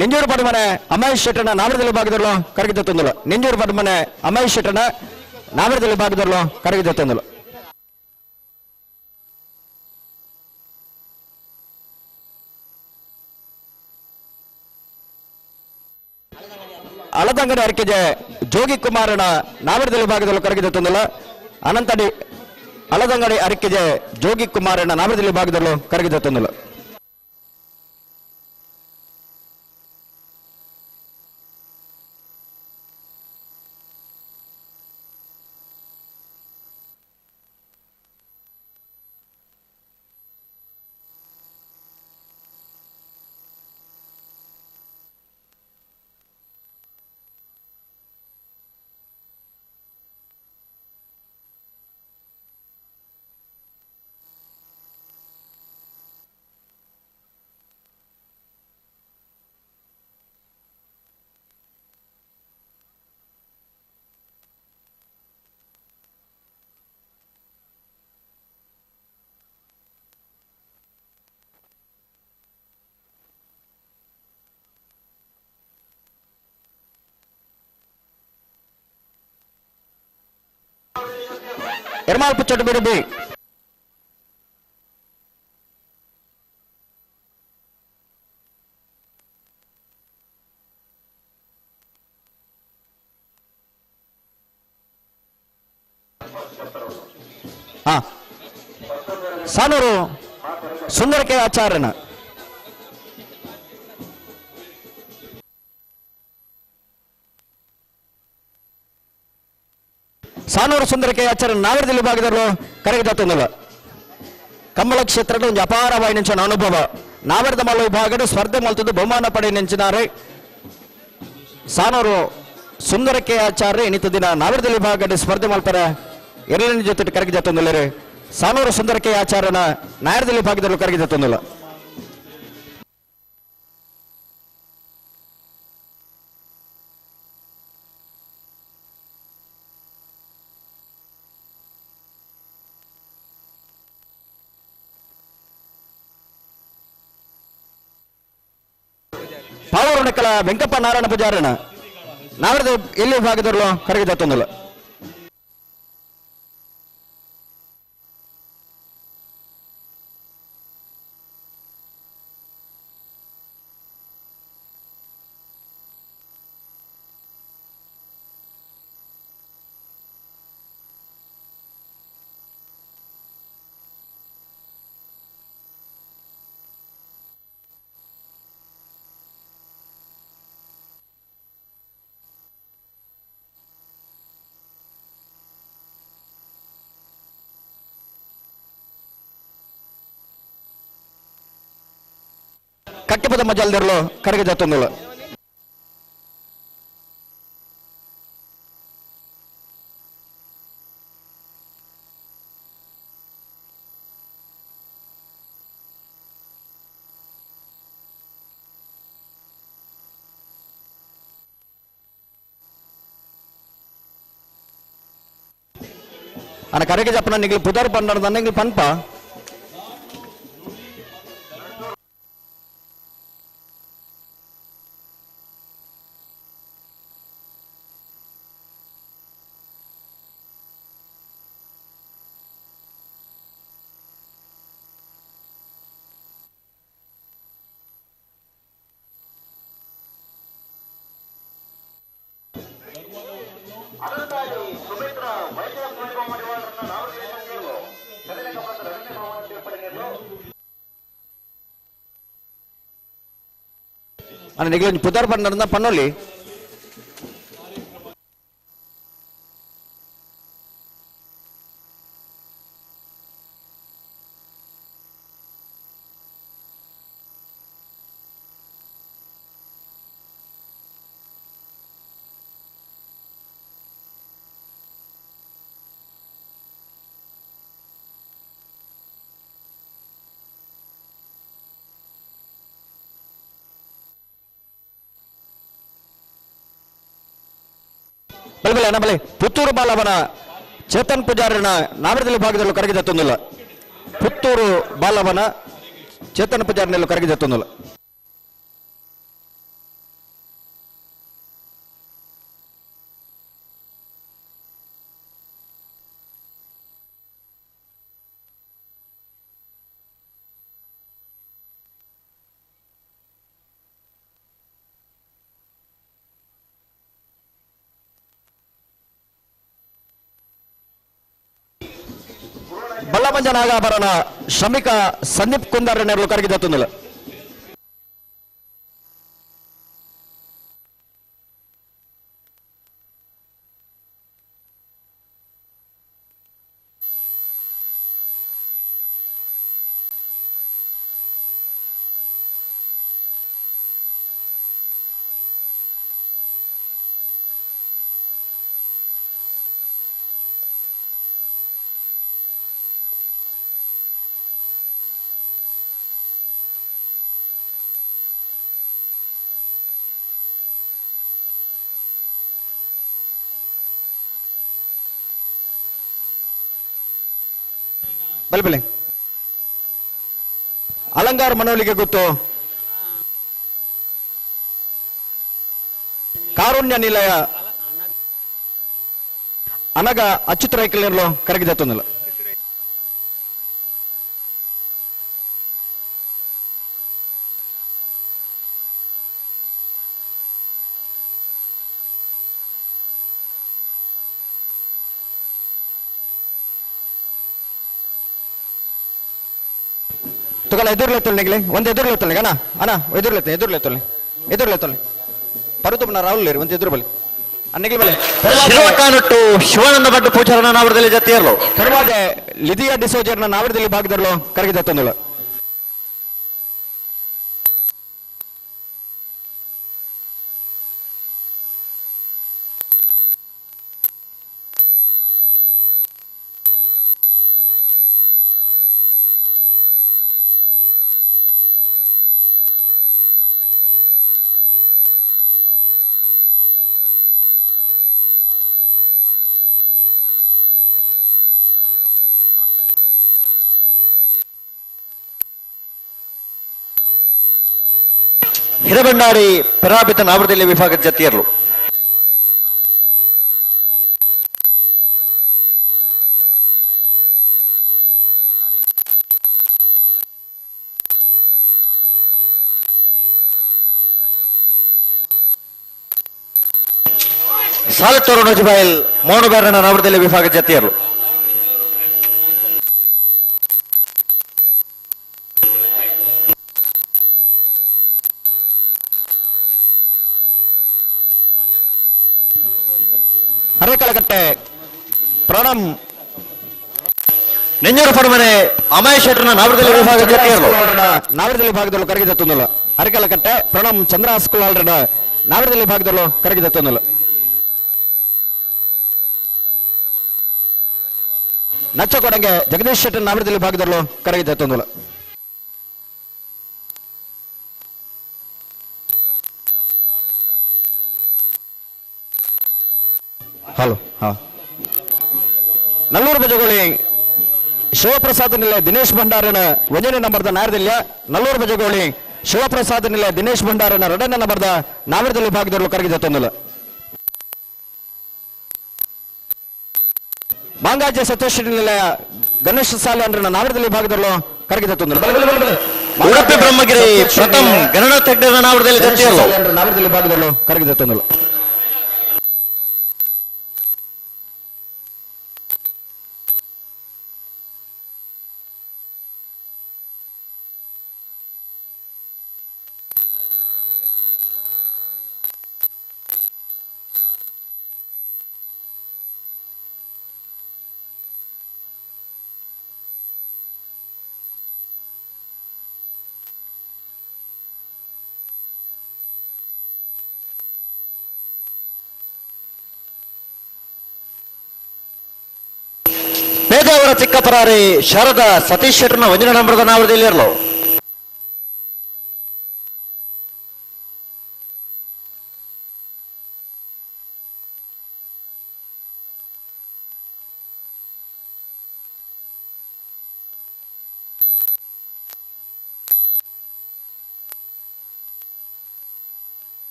ನೆಂಜೂರು ಪಡುಮನೆ ಅಮೇಶ್ ಶೆಟ್ಟನ ನಾಗರದಲ್ಲಿ ಭಾಗದಲ್ಲೂ ಕರಗಿದ ತೊಂದಲ್ಲ. ನೆಂಜೂರು ಪಡುಮನೆ ಅಮೇಶ್ ಶೆಟ್ಟನ ನಾಗರದಲ್ಲಿ ಭಾಗದಲ್ಲೂ ಕರಗಿದ ತೊಂದಲ್ಲ. ಅಲದಂಗಡಿ ಅರ್ಕೆಜೆ ಜೋಗಿ ಕುಮಾರನ ನಾಗರದಲ್ಲಿ ಭಾಗದಲ್ಲೂ ಕರಗಿದ ತೊಂದಲ್ಲ. ಅನಂತಡಿ ಅಲದಂಗಡಿ ಅರಕೆಜೆ ಜೋಗಿ ಕುಮಾರನ ನಾಗರದಲ್ಲಿ ಭಾಗದಲ್ಲೂ ಕರಗಿದ ತೊಂದಲ್ಲ. ಎರ್ಮಾಲ್ ಪುಚ್ಚಟ್ಟು ಬಿಡುಬಿ. ಸಾನೂರು ಸುಂದರಕೆ ಆಚಾರ್ಯನ ಸಾನೂರು ಸುಂದರಕೆ ಆಚಾರ್ಯ ನಾಗರದಲ್ಲಿ ಭಾಗದವರು ಕರಗಿದ ತೊಂದಲ್ಲ. ಕಮ್ಮಳ ಕ್ಷೇತ್ರದ ಒಂದು ಅಪಾರವಾಗಿ ನೆಂಚಿನ ಅನುಭವ. ನಾವರದ ಮಲ್ಲ ವಿಭಾಗದ ಸ್ಪರ್ಧೆ ಮಲ್ತದ್ದು ಬಹುಮಾನ ಪಡೆ ನೆಂಚಿನಾರೆ ಸಾನೂರು ಸುಂದರಕೆ ಆಚಾರ್ಯ ಇನ್ನಿತ ದಿನ ನಾವರದಲ್ಲಿ ವಿಭಾಗದ ಸ್ಪರ್ಧೆ ಮಲ್ಪರ ಎರಡನೇ ಜೊತೆ ಕರಗಿದ ತೊಂದಲ್ಲರೆ. ಸಾನೂರು ಸುಂದರಕೆ ಆಚಾರ್ಯನ ನಾಯರದಲ್ಲಿ ಭಾಗದಲ್ಲೂ ಕರಗಿದ ತೊಂದಲ್ಲ. ಪಾವೂರುಣಕಲ ವೆಂಕಪ್ಪ ನಾರಾಯಣ ಪೂಜಾರನ ನಾವರದ ಎಲ್ಲಿ ಭಾಗದಲ್ಲೂ ಕರಗಿದ ತೊಂದಲ್ಲ. ಕಟ್ಟೆಪದ ಮಜಲ್ದಿರಲು ಕರಗಿದ ತೊಂದಳು. ಅನ್ನ ಕರಗಿ ಜಪ್ಪನ ನಿಗ್ಲು ಪುದರ್ ಪಂಡ ನಿಗ್ಲು ಪನ್ಪ. ಅಣ್ಣ ನಿಗಲೊಂಜಿ ಪುದರ್ ಪಂಡ ಪನ್ನೊಲಿ ಬಲೆ ಅಣ್ಣ ಬಲೆ ಪುತ್ತೂರು ಬಾಲವನ ಚೇತನ್ ಪೂಜಾರಿನ ನಾಮರದಲ್ಲಿ ಭಾಗದಲ್ಲೂ ಕರಗಿದ ತೊಂದಿಲ್ಲ. ಪುತ್ತೂರು ಬಾಲವನ ಚೇತನ್ ಪೂಜಾರಿನಲ್ಲೂ ಕರಗಿದ ತೊಂದಿಲ್ಲ. ಬಲ್ಲಮಂಜ ನಾಗಾಭರಣ ಶ್ರಮಿಕ ಸಂದೀಪ್ ಕುಂದಾರ್ ನೆರಳು ಕರಗಿದ ತೊಂದಿಲ್ಲ. ಬಲೆ ಬಲೆ ಅಲಂಕಾರ ಮನೋಲಿಗೆ ಗೊತ್ತು ಕಾರುಣ್ಯ ನಿಲಯ ಅನಗ ಅಚ್ಯುತ ರೈಕಲ್ಯರ್ಲು ಕರಗಿದ ತೊಂದಿಲ್ಲ. ತುಗಲ ಎದುರ್ಲೆತ್ತೊಳ್ಳಿಗ್ಲೆ ಒಂದು ಎದುರ್ಲೆತ್ತೊಳ್ಳಿ ಅಣ್ಣ ಅಣ್ಣ ಎದುರ್ಲೆತ್ತ ಎದುರ್ಲೆತ್ತೊಳ್ಳಿ ಎದುರ್ಲೆತ್ತೊಳ್ಳಿ ಪರುತುಪನ ರಾಹುಲ್ ಒಂದು ಎದುರು ಬಲಿ ಅನ್ನಿಗ್ಲಿ ಬಲೆ ಶಿವಕಾನಟ್ಟು ಶಿವಾನಂದ ಭಟ್ ಪೂಜಾರನ ನಾವರದಲ್ಲಿ ಜತೆಯರ್ಲು ತರುವಾದ ಲಿದಿಯಾ ಡಿಸೋಜರ್ನ ನಾವರದಲ್ಲಿ ಭಾಗದರ್ಲು ಕರಗಿದ ತೊಂದಳು. ಹಿರಬಂಡಾರಿ ಪರಾಬಿತ ನಾವರದಲ್ಲಿ ವಿಭಾಗದ ಜತೆಯರ್ಲು ಸಾಲತ್ತೂರು ನಜಬಾಯಿಲ್ ಮೋನುಬಾರನ ನಾವರದಲ್ಲಿ ವಿಭಾಗದ ಜತೆಯರ್ಲು ಅರೆಕಲಕಟ್ಟೆ ಪ್ರಣಮ್ ನೆಂಜೂರು ಪಡಮನೆ ಅಮಯ ಶೆಟ್ಟರ್ನ ನಾವರದಲ್ಲಿ ವಿಭಾಗದ ಜತೆಯರ್ಲು ನಾವರದಲ್ಲಿ ಭಾಗದಲ್ಲೂ ಕರಗಿದ ತೊಂದಳು. ಅರೆಕಲಕಟ್ಟೆ ಪ್ರಣಮ್ ಚಂದ್ರ ಸ್ಕೂಲ್ ನಾವರದಲ್ಲಿ ಭಾಗದಲ್ಲೂ ಕರಗಿದ ತೊಂದಳು. ನಚ್ಚಕೊಡಂಗೆ ಜಗದೀಶ್ ಶೆಟ್ಟರ್ ನಾವರದಲ್ಲಿ ಭಾಗದಲ್ಲೂ ಕರಗಿದ ತೊಂದಳು. ಹಲೋ ಹಾ ನಲ್ಲೂರು ಬಜಗೋಳಿ ಶಿವಪ್ರಸಾದ್ ನಿಲಯ ದಿನೇಶ್ ಭಂಡಾರನ ಒಂದನೇ ನಂಬರ್ದ ನಾರದಿಲ್ಲ. ನಲ್ಲೂರು ಬಜಗೋಳಿ ಶಿವಪ್ರಸಾದ್ ನಿಲಯ ದಿನೇಶ್ ಭಂಡಾರನ ಎರಡನೇ ನಂಬರ್ದ ನಾವರದಲ್ಲಿ ಭಾಗದಲ್ಲೂ ಕರಗಿದ ತೊಂದಳು. ಮಾಂಗಾಜೆ ಸತೀಶ್ ನಿಲಯ ಗಣೇಶ್ ಸಾಲೆ ಅಂದ್ರೆ ನಾವರದಲ್ಲಿ ಭಾಗದಲ್ಲೂ ಕರಗಿದ ತೊಂದಳು. ಉಡುಪಿ ಬ್ರಹ್ಮಗಿರಿ ಪ್ರಥಮ್ ಗಣನಾಥ್ ಹೆಗ್ಡೆನ ನಾವರದಲ್ಲಿ ಜತೆಯರ್ಲು ನಾವರದಲ್ಲಿ ಭಾಗದಲ್ಲೂ ಕರಗಿದ ತೊಂದಳು. ಪೇದಾವರ ಚಿಕ್ಕಪರಾರಿ ಶಾರದಾ ಸತೀಶ್ ಶೆಟ್ಟರ್ನ ಒಂದಿನ ನಂಬರದ ನಾವರದಲ್ಲಿ ಇರಲು.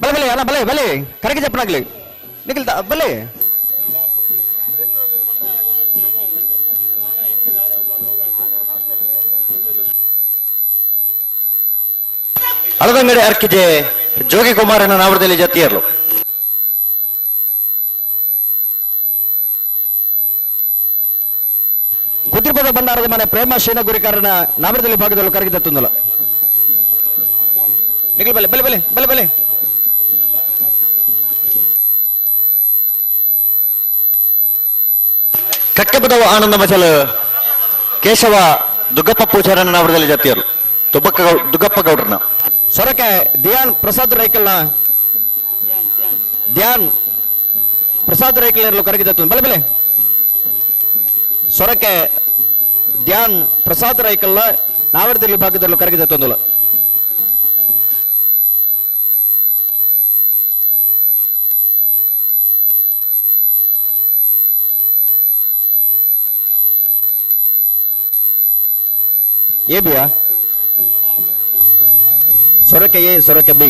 ಬಲೆ ಬಲೆ ಅಣ್ಣ ಬಲೆ ಬಲೆ ಕರೆಗೆ ಚಪ್ಪನಾಗ್ಲಿ ನಿಖಿಲ್ ಬಲೆ ಅಳದಂಗಡಿ ಅರ್ಕಿಜೆ ಜೋಗಿ ಕುಮಾರನ ನಾವರದಲ್ಲಿ ಜತಿಯರ್ಲು. ಕುದ್ರಿಪದ ಭಂಡಾರದ ಮನೆ ಪ್ರೇಮ ಶೀನ ಗುರಿಕಾರನ ನಾಮರದಲ್ಲಿ ಭಾಗದಲ್ಲಿ ಕರಗಿದ ತುಂದಲ ನಿಖಿಲ್ ಬಲೆ ಬಲೆ ಬಲೆ ಬಲೆ ಬಲೆ ಕಕ್ಕಬದವ ಆನಂದ ಮಚಲ ಕೇಶವ ದುಗ್ಗಪ್ಪ ಪೂಜಾರನ ನಾವರದಲ್ಲಿ ಜತಿಯರು ದುಗ್ಗಪ್ಪ ಗೌಡ್ರನ. ಸೊರಕೆ ಧ್ಯಾನ್ ಪ್ರಸಾದ್ ರೈಕಲ್ನ ಧ್ಯಾನ್ ಪ್ರಸಾದ್ ರೈಕಲ್ ಕರಗಿದ ತುಂದು ಬಲೆ ಬಲೆ ಸೊರಕೆ ಧ್ಯಾನ್ ಪ್ರಸಾದ್ ರೈಕಲ್ನ ನಾವರದಲ್ಲಿ ಭಾಗದಲ್ಲಿ ಕರಗಿದ ತೊಂದಲ. ಎ ಬಿಯಾ ಸೊರಕೆ ಎ ಸೊರಕೆ ಬಿ.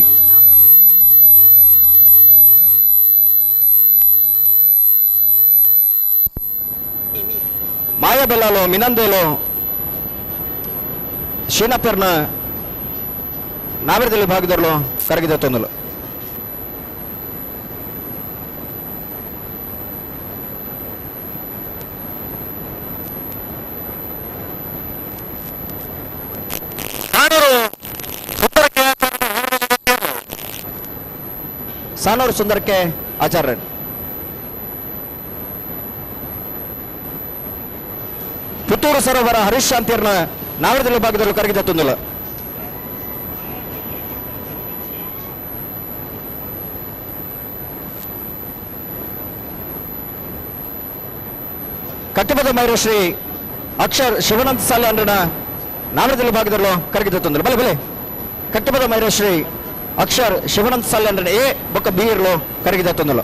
ಮಾಯಬೆಲ್ಲಾಲೋ ಮಿನಂದೇಲೋ ಶೀನಪ್ಪರ್ನ ನಾವರದಲ್ಲಿ ಭಾಗದಲ್ಲೂ ಕರಗಿದ ತೊಂದಲು. ಸಾನೂರು ಸುಂದರಕ್ಕೆ ಆಚಾರ್ಯ. ಪುತ್ತೂರು ಸರೋವರ ಹರೀಶ್ ಶಾಂತಿಯರ್ನ ನಾವರದಲ್ಲಿ ಭಾಗದಲ್ಲಿ ಕರಗಿದ ತುಂದಲ. ಕಟ್ಟಿಬದ ಮೈರಶ್ರೀ ಅಕ್ಷರ್ ಶಿವನಂತ ಸಾಲೆ ಅಂದ್ರನ ನಾವರದಲ್ಲಿ ಭಾಗದಲ್ಲೂ ಕರಗಿದ ತುಂದಲ. ಬಲೆ ಬಲೆ ಕಟ್ಟಿಬದ ಮೈರಶ್ರೀ ಅಕ್ಷರ್ ಶಿವನಂತ ಸಾಲೆ ಅಂದ್ರನ ಎ ಬೊಕ್ಕ ಬಿ ಇರಲು ಕರಗಿದ ತುಂದಲ.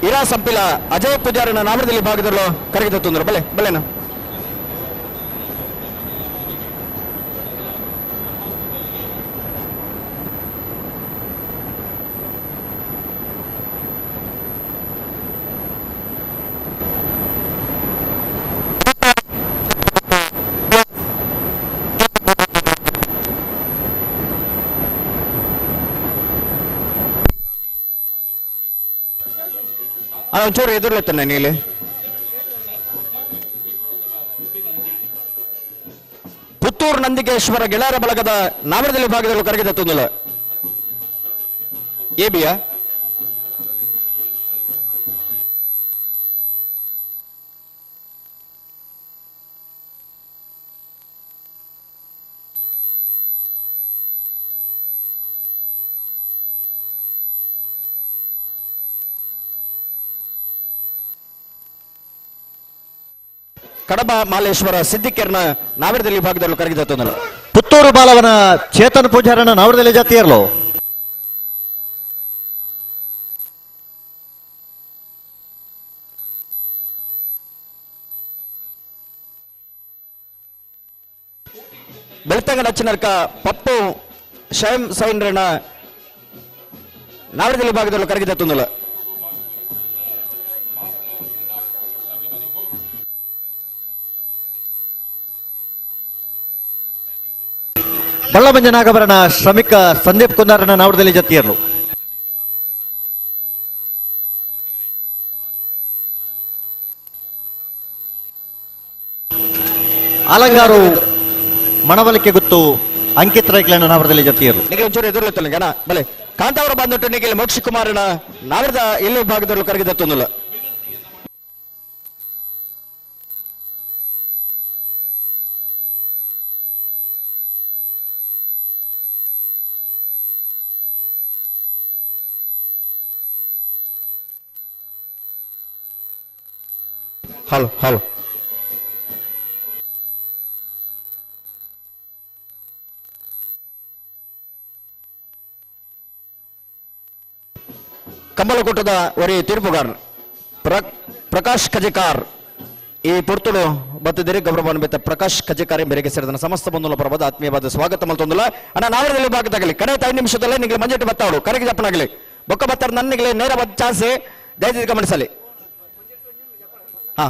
ಇರಾ ಸಂಪಿಲ ಅಜಯ್ ಪೂಜಾರನ ನಾಮರದಲ್ಲಿ ಭಾಗದಲ್ಲೂ ಕರಗಿದ ತೊಂದರೆ. ಬಲೆ ಬಲೆನ ಒಂಚೂರು ಎದುರ್ಲತ್ತಾನೆ ನೀಲಿ. ಪುತ್ತೂರು ನಂದಿಕೇಶ್ವರ ಗೆಳೆಯರ ಬಳಗದ ನಾಮರದಲ್ಲಿ ಭಾಗದಲ್ಲಿ ಕರಗಿದ ತುಂದಲ. ಎ ಬಿಯಾ ಕಡಬ ಮಾಲೇಶ್ವರ ಸಿದ್ದಿಕೆರ್ನ ನಾವರದಲ್ಲಿ ಭಾಗದಲ್ಲಿ ಕರಗಿದ ತೊಂದರೆ. ಪುತ್ತೂರು ಬಾಲವನ ಚೇತನ್ ಪೂಜಾರನ ನಾವರದಲ್ಲಿ ಜಾತಿಯರ್ಲು. ಬೆಳ್ತಂಗಡ ಅಚ್ಚನರ್ಕ ಪಪ್ಪು ಶಯಂ ಸೈನ್ರನ ನಾವರದಲ್ಲಿ ಭಾಗದಲ್ಲಿ ಕರಗಿದ ತೊಂದರೆ. ಪಳ್ಳಮಂಜ ನಾಗಭರಣ ಶ್ರಮಿಕ ಸಂದೀಪ್ ಕುಂದಾರನ ನಾವಡದಲ್ಲಿ ಜತಿಯರ್ಲು. ಆಲಂಗಾರು ಮಣವಲಿಕೆ ಗುತ್ತು ಅಂಕಿತ್ ರೈಕ್ಲಣ್ಣ ನಾವರದಲ್ಲಿ ಜತಿಯರು. ಒಂಚೂರು ಎದುರುತ್ತಲ್ಲ ಗಣ ಬಲೆ ಕಾಂತಾವರ ಬಂದಿಟ್ಟು ನಿಖಿಲ್ ಮೋಕ್ಷ ಕುಮಾರನ ನಾವರದ ಎಲ್ಲೂ ಭಾಗದಲ್ಲೂ ಕರಗಿದ ತೊಂದಲ್ಲ. ಹಲೋ ಹಲೋ ಕಂಬಲಕೂಟದ ಒರಿ ತೀರ್ಪುಗಾರ ಪ್ರಕಾಶ್ ಖಜೇಕಾರ್ ಈ ಪೊರ್ತುಡು ಬತ್ತಿದ್ದೀರಿ. ಗೌರವಾನ್ವಿತ ಪ್ರಕಾಶ್ ಖಜೇಕಾರ್ ಬೇರೆಗೆ ಸೇರಿದ ಸಮಸ್ತ ಬಂಧುಲ ಪರವಾದ ಆತ್ಮೀಯವಾದ ಸ್ವಾಗತ ಮಲ್ತೊಂದುಲ. ಅಣ್ಣ ನಾವರದಲ್ಲಿ ಭಾಗದಾಗಲಿ ಕಡೆ 5 ನಿಮಿಷದಲ್ಲೇ ನಿಮಗೆ ಮಂಜೆಟ್ಟು ಬತ್ತಾವಡು ಕರೆಗೆ ಜಪ್ಪನಾಗಲಿ ಬೊಕ್ಕ ಬತ್ತಾರ ನನ್ನಿಗೆ ನೇರವಾದ ಚಾನ್ಸ್ ದಯವಿಟ್ಟು ಗಮನಿಸಲಿ. ಹಾ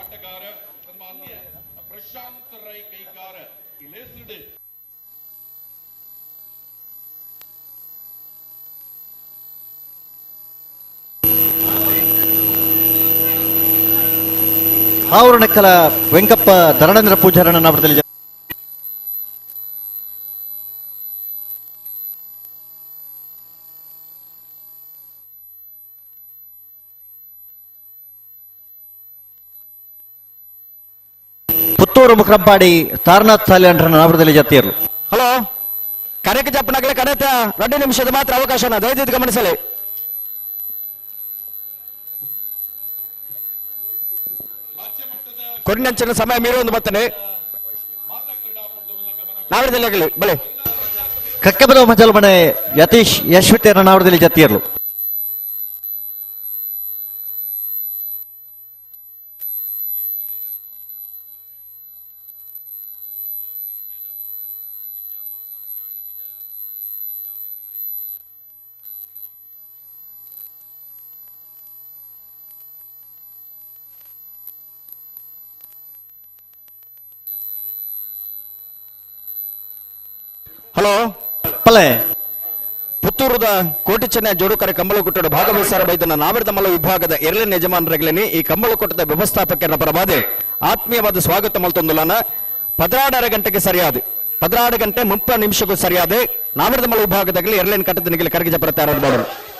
ಆಟಗಾರ ಸನ್ಮಾನ್ಯ ಪ್ರಶಾಂತ್ ರೈ ಕೈಗಾರ ಇಲೇಸುಡು ಆವರಣಕ್ಕಲ ವೆಂಕಪ್ಪ ಧರಣೇಂದ್ರ ಪೂಜಾರಣ್ಣ ನಾವರದಲ್ಲಿ ಪುತ್ತೂರು ಮುಕ್ರಂಪಾಡಿ ತಾರನಾಥ್ ಸಾಲೆ ನಾವರದಲ್ಲಿ ಜತಿಯರು. ಹಲೋ ಕರೆಕ್ ಜಪ್ಪನಾಗಲೇ ಕರೆತ 2 ನಿಮಿಷದ ಮಾತ್ರ ಅವಕಾಶನ ದಯವಿಟ್ಟು ಗಮನಿಸಲಿ. ಕೊಡಿನಂಚಿನ ಸಮಯ ಮೀರಿ ಒಂದು ಬರ್ತಾನೆ ನಾವರದಲ್ಲಿ ಆಗಲಿ ಬಲೆ. ಕಕ್ಕಬಲ ಮಜಲ್ಮನೆ ಯತೀಶ್ ಯಶ್ವಿತೇರ ನಾವರದಲ್ಲಿ ಜತಿಯರು. ಹಲೋ ಪಲೆ ಪುತ್ತೂರುದ ಕೋಟಿ ಚೆನ್ನ ಜೋಡುಕರೆ ಕಂಬಳಕೂಟದ ಭಾಗವಹಿಸಾರ ಬೈದನ ನಾವರದ ಮಲ್ಲ ವಿಭಾಗದ ಎರಡನೇ ಯಜಮಾನರಗಳೇನಿ ಈ ಕಂಬಳಕೂಟದ ವ್ಯವಸ್ಥಾಪಕರ ಪರವಾದ ಆತ್ಮೀಯವಾದ ಸ್ವಾಗತ ಮಲ್ತೊಂದುಲಾನ. 16 ಗಂಟೆಗೆ ಸರಿಯಾದ 16 ಗಂಟೆ 30 ನಿಮಿಷಕ್ಕೂ ಸರಿಯಾದ ನಾವರದ ಮಲ್ಲ ವಿಭಾಗದಲ್ಲಿ ಎರಡನೇ ಕಟ್ಟದ ನಿಗಲಿ ಕರಗಿಜ ಪ್ರತಾರ.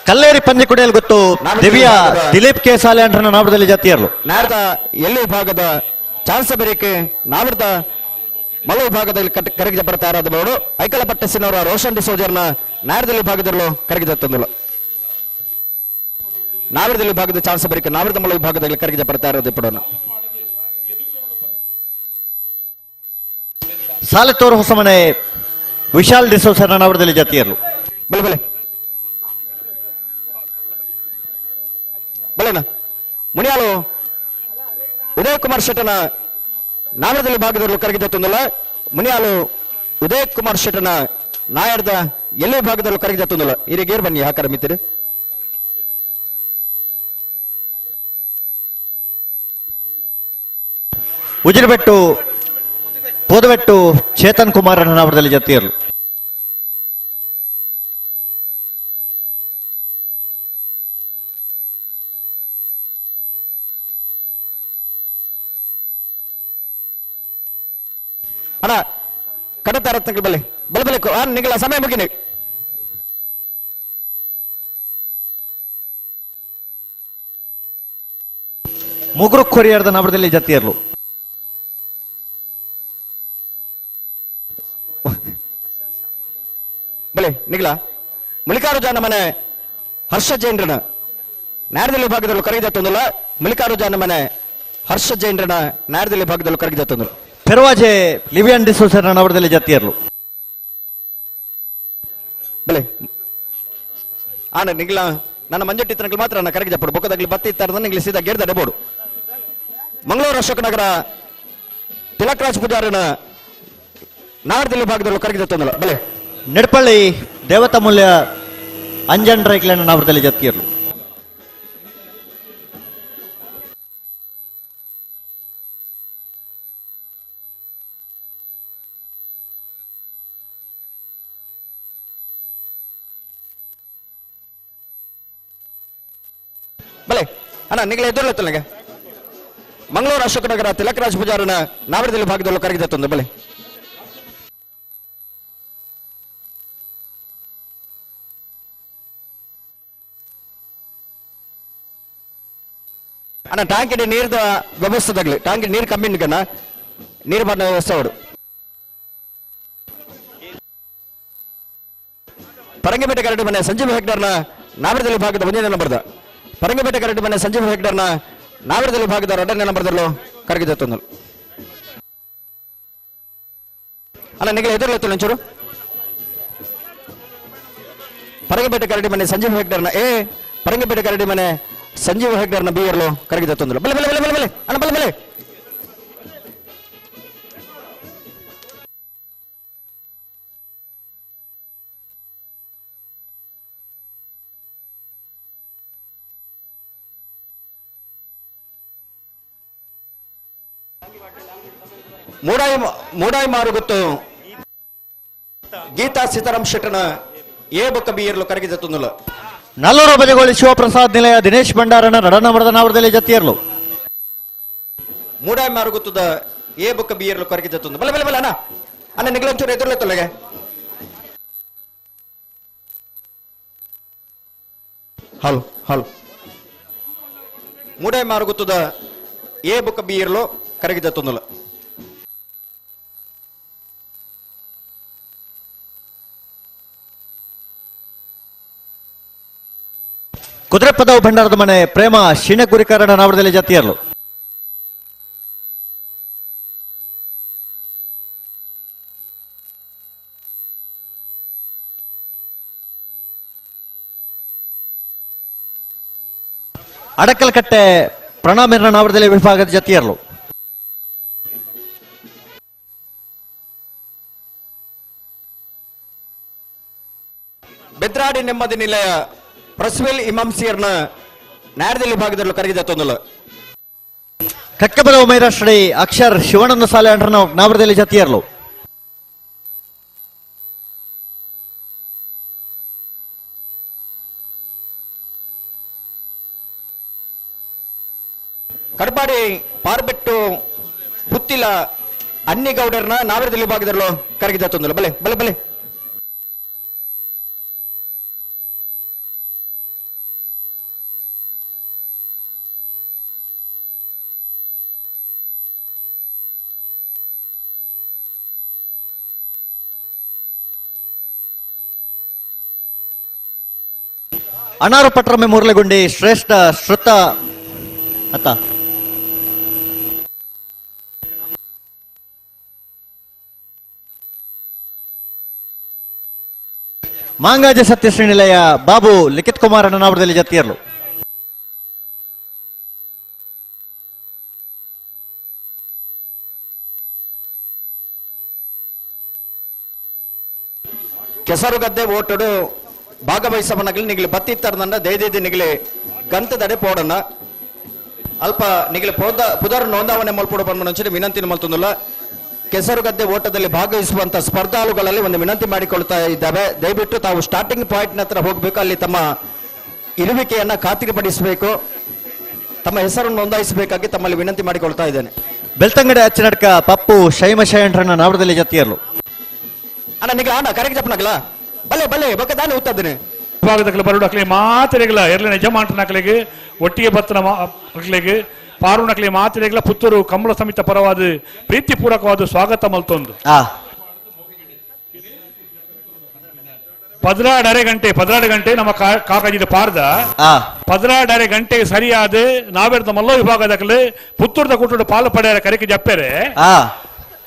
ಕಲ್ಲೇರಿ ಪಂಜಿ ಕುಡಿಯಲು ಗೊತ್ತು ದಿವ್ಯಾ ದಿಲೀಪ್ ಕೆ ಸಾಲೆ ಅಂಡ್ರನ ನಾವರದಲ್ಲಿ ಜಾತಿಯರ್ಲು. ನಾರದ ಎಲ್ಲಿ ವಿಭಾಗದ ಚಾನ್ಸ್ ಬೇರಿಕೆ ನಾವರದ ಮಲ ವಿಭಾಗದಲ್ಲಿ ಕರಗಿದ ಬರ್ತಾರದವರು ಐಕಲ ಪಟ್ಟಸಿನವರ ರೋಷನ್ ಡಿಸೋಜರ್ನ ನಾರದಲ್ಲಿ ವಿಭಾಗದಲ್ಲೂ ಕರಗಿದ ತಂದಳು. ನಾವರದಲ್ಲಿ ವಿಭಾಗದ ಚಾನ್ಸ್ ಬರಿಕೆ ನಾವರದ ಮಲ ವಿಭಾಗದಲ್ಲಿ ಕರಗಿದ ಬರ್ತಾ ಇರೋದು ಪಡೋಣ. ಸಾಲೆತೋರು ಹೊಸಮನೆ ವಿಶಾಲ್ ಡಿಸೋಜರ್ನ ನಾವರದಲ್ಲಿ ಜಾತಿಯರ್ಲು. ಬಲೆ ಬಲೆ ಬಲೆನಾ ಮುನಿಯಾಲು ಉದಯ್ ಕುಮಾರ್ ಶೆಟ್ಟನ ನಾವರದಲ್ಲಿ ಭಾಗದಲ್ಲೂ ಕರಗಿದ ತೊಂದಲ್ಲ. ಮುನಿಯಾಲು ಉದಯ್ ಕುಮಾರ್ ಶೆಟ್ಟನ ನಾಯರ್ದ ಎಲ್ಲೇ ಭಾಗದಲ್ಲೂ ಕರಗಿದ ತೊಂದಲ್ಲ. ಹಿರಿಗೇರ್ ಬನ್ನಿ ಹಾಕರ ಮಿತ್ತಿರು. ಉಜಿರಬೆಟ್ಟು ಪೋದಬೆಟ್ಟು ಚೇತನ್ ಕುಮಾರ್ ನಾವರದಲ್ಲಿ ಜತಿಯರ್ಲು. ಅಣ್ಣ ಕಡತ ರತ್ನಗಳು ಬಲೆ ಬಲೆ ಬಲೆ ನಿಗಳ ಸಮಯ ಮುಗಿನಿ. ಮುಗುರು ಕೊರಿಯರ್ದ ನಾವರದಲ್ಲಿ ಜತಿಯರ್ಲು. ಬಲೆ ನಿಗಳ ಮಲ್ಲಿಕಾರ್ಜುನ ಮನೆ ಹರ್ಷ ಜೈನ್ರನ ನಾರದಲ್ಲಿ ಭಾಗದಲ್ಲೂ ಕರಗಿದ ತೊಂದಲ್ಲ. ಮಲ್ಲಿಕಾರ್ಜುನ ಮನೆ ಹರ್ಷ ಜೈನ್ರನ ನಾರದಲ್ಲಿ ಭಾಗದಲ್ಲೂ ಕರಗಿದ ತೊಂದಲ್ಲ. ಪೆರ್ವಾಜೆ ಲಿವಿಯನ್ ಡಿಸೋಸರ್ನ ನಾವರದಲ್ಲಿ ಜತಿಯರ್ಲು. ಬಲೆ ಆನ ನಿಗ್ಲ ನನ್ನ ಮಂಜಟ್ಟಿ ತನಕ ಮಾತ್ರ ನನ್ನ ಕರಗಿ ಜಪ್ಪಡು ಬೊಕ್ಕದಾಗ್ಲಿ ಬತ್ತಿ ಇತ್ತಾರ ನಿಗ್ಲಿ ಸೀದಾ ಗೇರ್ದ ಬೋಡು. ಮಂಗಳೂರು ಅಶೋಕನಗರ ತಿಲಕ್ ರಾಜ್ ಪೂಜಾರನ ನಾಡದಲ್ಲಿ ಭಾಗದಲ್ಲೂ ಕರಗಿದ ತೊಂದಲ್ಲ ಬಲೆ. ನೆಡಪಳ್ಳಿ ದೇವತಾ ಮೂಲ್ಯ ಅಂಜನ್ ರೈಕ್ಲನ್ನ ನಾವರದಲ್ಲಿ ಜತ್ತಿಯರ್ಲು. ಬಲೆ ಅಣ್ಣ ನಿಗಲ ಎದುರಲ್ಲ ಮಂಗಳೂರು ಅಶೋಕನಗರ ತಿಲಕರಾಜ್ ಪೂಜಾರನ ನಾವರದಲ್ಲಿ ಭಾಗದಲ್ಲೂ ಕರಗಿದ ತೊಂದು ಬಲೆ. ಅಣ್ಣ ಟ್ಯಾಂಕಿನ ನೀರ್ದ ವ್ಯವಸ್ಥೆ ತಗಲಿ, ಟ್ಯಾಂಕಿ ನೀರು ಕಮ್ಮಿ ನಿಗನ ನೀರು ಬಣ್ಣ ವ್ಯವಸ್ಥೆ ಅವರು. ಪರಂಗಿಪೇಟೆ ಕರಡು ಮನೆ ಸಂಜೀವ್ ಹೆಗ್ಡರ್ನ ನಾವರದಲ್ಲಿ ಭಾಗದ ಒಂದನೇ ನಂಬರ್ದ ಪರಂಗಿಪೇಟೆ ಕರಡು ಮನೆ ಸಂಜೀವ್ ಹೆಗ್ಡರ್ನ ನಾವರದಲ್ಲಿ ಭಾಗದ ಎರಡನೇ ನಂಬರ್ದಲ್ಲೂ ಕರಗಿದ ತೊಂದಲು. ಅಣ್ಣ ನಿಗಲ ಎದುರಲ್ಲ ಒಂಚೂರು. ಪರಂಗಿಪೇಟೆ ಕರಡಿ ಮನೆ ಸಂಜೀವ್ ಹೆಗ್ಡರ್ನ ಪರಂಗಿಪೇಟೆ ಕರಡಿ ಮನೆ ಸಂಜೀವ್ ಹೆಗ್ಡರ್ನ ಬಿಯರ್ಲು ಕರಗಿದ ತೊಂದಲು. ಬಲೆ ಬಲೆ ಬಲೆ ಬಲೆ ಬಲೆ ಅಣ್ಣ ಬಲೆ ಬಲೆ. ಮೂಡಾಯಿ ಮಾರುಗುತ್ತು ಗೀತಾ ಸೀತಾರಾಮ್ ಶೆಟ್ಟನ ಎ ಬೊಕ್ಕ ಬಿಯರ್ಲು ಕರಗಿದ ತೊಂದಲು. ನಲ್ಲೂರು ಬದಿಗೋಳಿ ಶಿವಪ್ರಸಾದ್ ನಿಲಯ ದಿನೇಶ್ ಭಂಡಾರನ ನಡನ ಮರ್ದನಾವರದಲ್ಲಿ ಜತ್ತಿಯರ್ಲು. ಮೂಡಾಯಿ ಮಾರುಗುತ್ತದ ಎ ಬೊಕ್ಕ ಬಿಯರ್ಲು ಕರಗಿದ ತೊಂದು. ಬಲೆ ಬಲೆ ಬಲೆ ಅಣ್ಣ ಅಣ್ಣ ನಿಗಲೊಂಚೂರು ಎದುರ್ಲೆ ತೊಲೆಗೆ. ಹಲೋ ಹಲೋ ಮೂಡಾಯಿ ಮಾರುಗುತ್ತದ ಎ ಬೊಕ್ಕ ಬಿಯರ್ಲು ಕರಗಿದ ತೊಂದಲು. ಕುದುರೆಪದವು ಭಂಡಾರದ ಮನೆ ಪ್ರೇಮ ಶಿಣಗುರಿಕರಣ ನಾವರದಲ್ಲಿ ಜತಿಯರ್ಲು. ಅಡಕಲ್ಕಟ್ಟೆ ಪ್ರಣಾಮಿರ್ನ ನಾವರದಲ್ಲಿ ವಿಭಾಗದ ಜತಿಯರ್ಲು. ಬೆದ್ರಾಡಿ ನೆಮ್ಮದಿ ನಿಲಯ ಪ್ರಸ್ವೆಲ್ ಇಮಾಂಸಿಯರ್ನ ನಾಡದಲ್ಲಿ ಭಾಗದಲ್ಲಿ ಕರಗಿದ ತೊಂದಲು. ಕಕ್ಕಬಲವು ಮೈರಾಶ್ರೀ ಅಕ್ಷರ್ ಶಿವಾನಂದ ಸಾಲೆ ಅಂಡ್ರನ ನಾವರದಲ್ಲಿ ಜತಿಯರ್ಲು. ಕಡಪಾಡಿ ಪಾರ್ಬೆಟ್ಟು ಪುತ್ತಿಲ ಅನ್ನಿಗೌಡರ್ನ ನಾವರದಲ್ಲಿ ಭಾಗದಲ್ಲೂ ಕರಗಿದ ತೊಂದಲು. ಬಲೆ ಬಲೆ ಬಲೆ. ಅನಾರು ಪಟ್ರಮೆ ಮುರಳಿಗುಂಡಿ ಶ್ರೇಷ್ಠ ಶ್ರುತ ಅತ್ತ ಮಾಂಗಾಜ ಸತ್ಯಶ್ರೀ ನಿಲಯ ಬಾಬು ಲಿಖಿತ್ ಕುಮಾರ್ ಅಣ್ಣನಾವರದಲ್ಲಿ ಜತಿಯರ್ಲು. ಕೆಸರುಗದ್ದೆ ಓಟಡು ಭಾಗವಹಿಸವನಗಲಿ ನಿಗಲಿ ಬತ್ತಿತ್ತರದಂಡ ದಯದೀದಿ ನಿಗಲಿ ಗಂತದಡೆ ಪೋಡನ್ನ ಅಲ್ಪ ನಿಗಲಿ ಪುದರ್ ನೋಂದಾವಣೆ ಮಲ್ಪಡು ಪನ್ಮನಂಚಿನ ವಿನಂತಿ ಮಲ್ತೊಂದುಲ್ಲ. ಕೆಸರುಗದ್ದೆ ಓಟದಲ್ಲಿ ಭಾಗವಹಿಸುವಂತ ಸ್ಪರ್ಧಾಳುಗಳಲ್ಲಿ ಒಂದು ವಿನಂತಿ ಮಾಡಿಕೊಳ್ತಾ ಇದ್ದಾವೆ. ದಯವಿಟ್ಟು ತಾವು ಸ್ಟಾರ್ಟಿಂಗ್ ಪಾಯಿಂಟ್ ಹತ್ರ ಹೋಗಬೇಕು, ಅಲ್ಲಿ ತಮ್ಮ ಇರುವಿಕೆಯನ್ನ ಖಾತ್ರಿಪಡಿಸಬೇಕು, ತಮ್ಮ ಹೆಸರನ್ನು ನೋಂದಾಯಿಸಬೇಕಾಗಿ ತಮ್ಮಲ್ಲಿ ವಿನಂತಿ ಮಾಡಿಕೊಳ್ತಾ ಇದ್ದೇನೆ. ಬೆಳ್ತಂಗಡಿ ಅಚ್ಚನಡ್ಕ ಪಪ್ಪು ಶೈಮ ಶಯಂಡ್ರನ್ನ ನಾವರದಲ್ಲಿ ಜತಿಯರ್ಲು. ಅಣ್ಣ ನಿಗಲ ಅಣ್ಣ ಕರೆಗೆ ಜಪ್ಪನಗಲ ಬಲೆ ಬಲೆ ಬೊಕ್ಕ ದಾನೆ ಉತ್ತದನೆ ವಿಭಾಗದ ಬರುಡಕ್ಲೆ ಮಾತೆರೆಗಳ ಎರಡನೇ ಯಜಮಾನಕ್ಲೆಗೆ ಒಟ್ಟಿಗೆ ಬತ್ತನ ಮಕ್ಕಳಿಗೆ ಪಾರುಣಕ್ಲೆ ಮಾತೆರೆಗಳ ಪುತ್ತೂರು ಕಮಲ ಸಮಿತ ಪರವಾದ ಪ್ರೀತಿಪೂರ್ವಕವಾದ ಸ್ವಾಗತ ಮಲ್ತೊಂದು. 12:30 ಗಂಟೆ ನಮ್ಮ ಕಾಕಾಜಿದ ಪಾರ್ದ 12:30 ಗಂಟೆಗೆ ಸರಿಯಾದ ನಾವೆರ್ದ ಮಲ್ಲ ವಿಭಾಗದಕ್ಲೆ ಪುತ್ತೂರ್ದ ಕೂಟಡು ಪಾಲು ಪಡೆಯರ ಕರೆಕೆ ಜಪ್ಪೆರೆ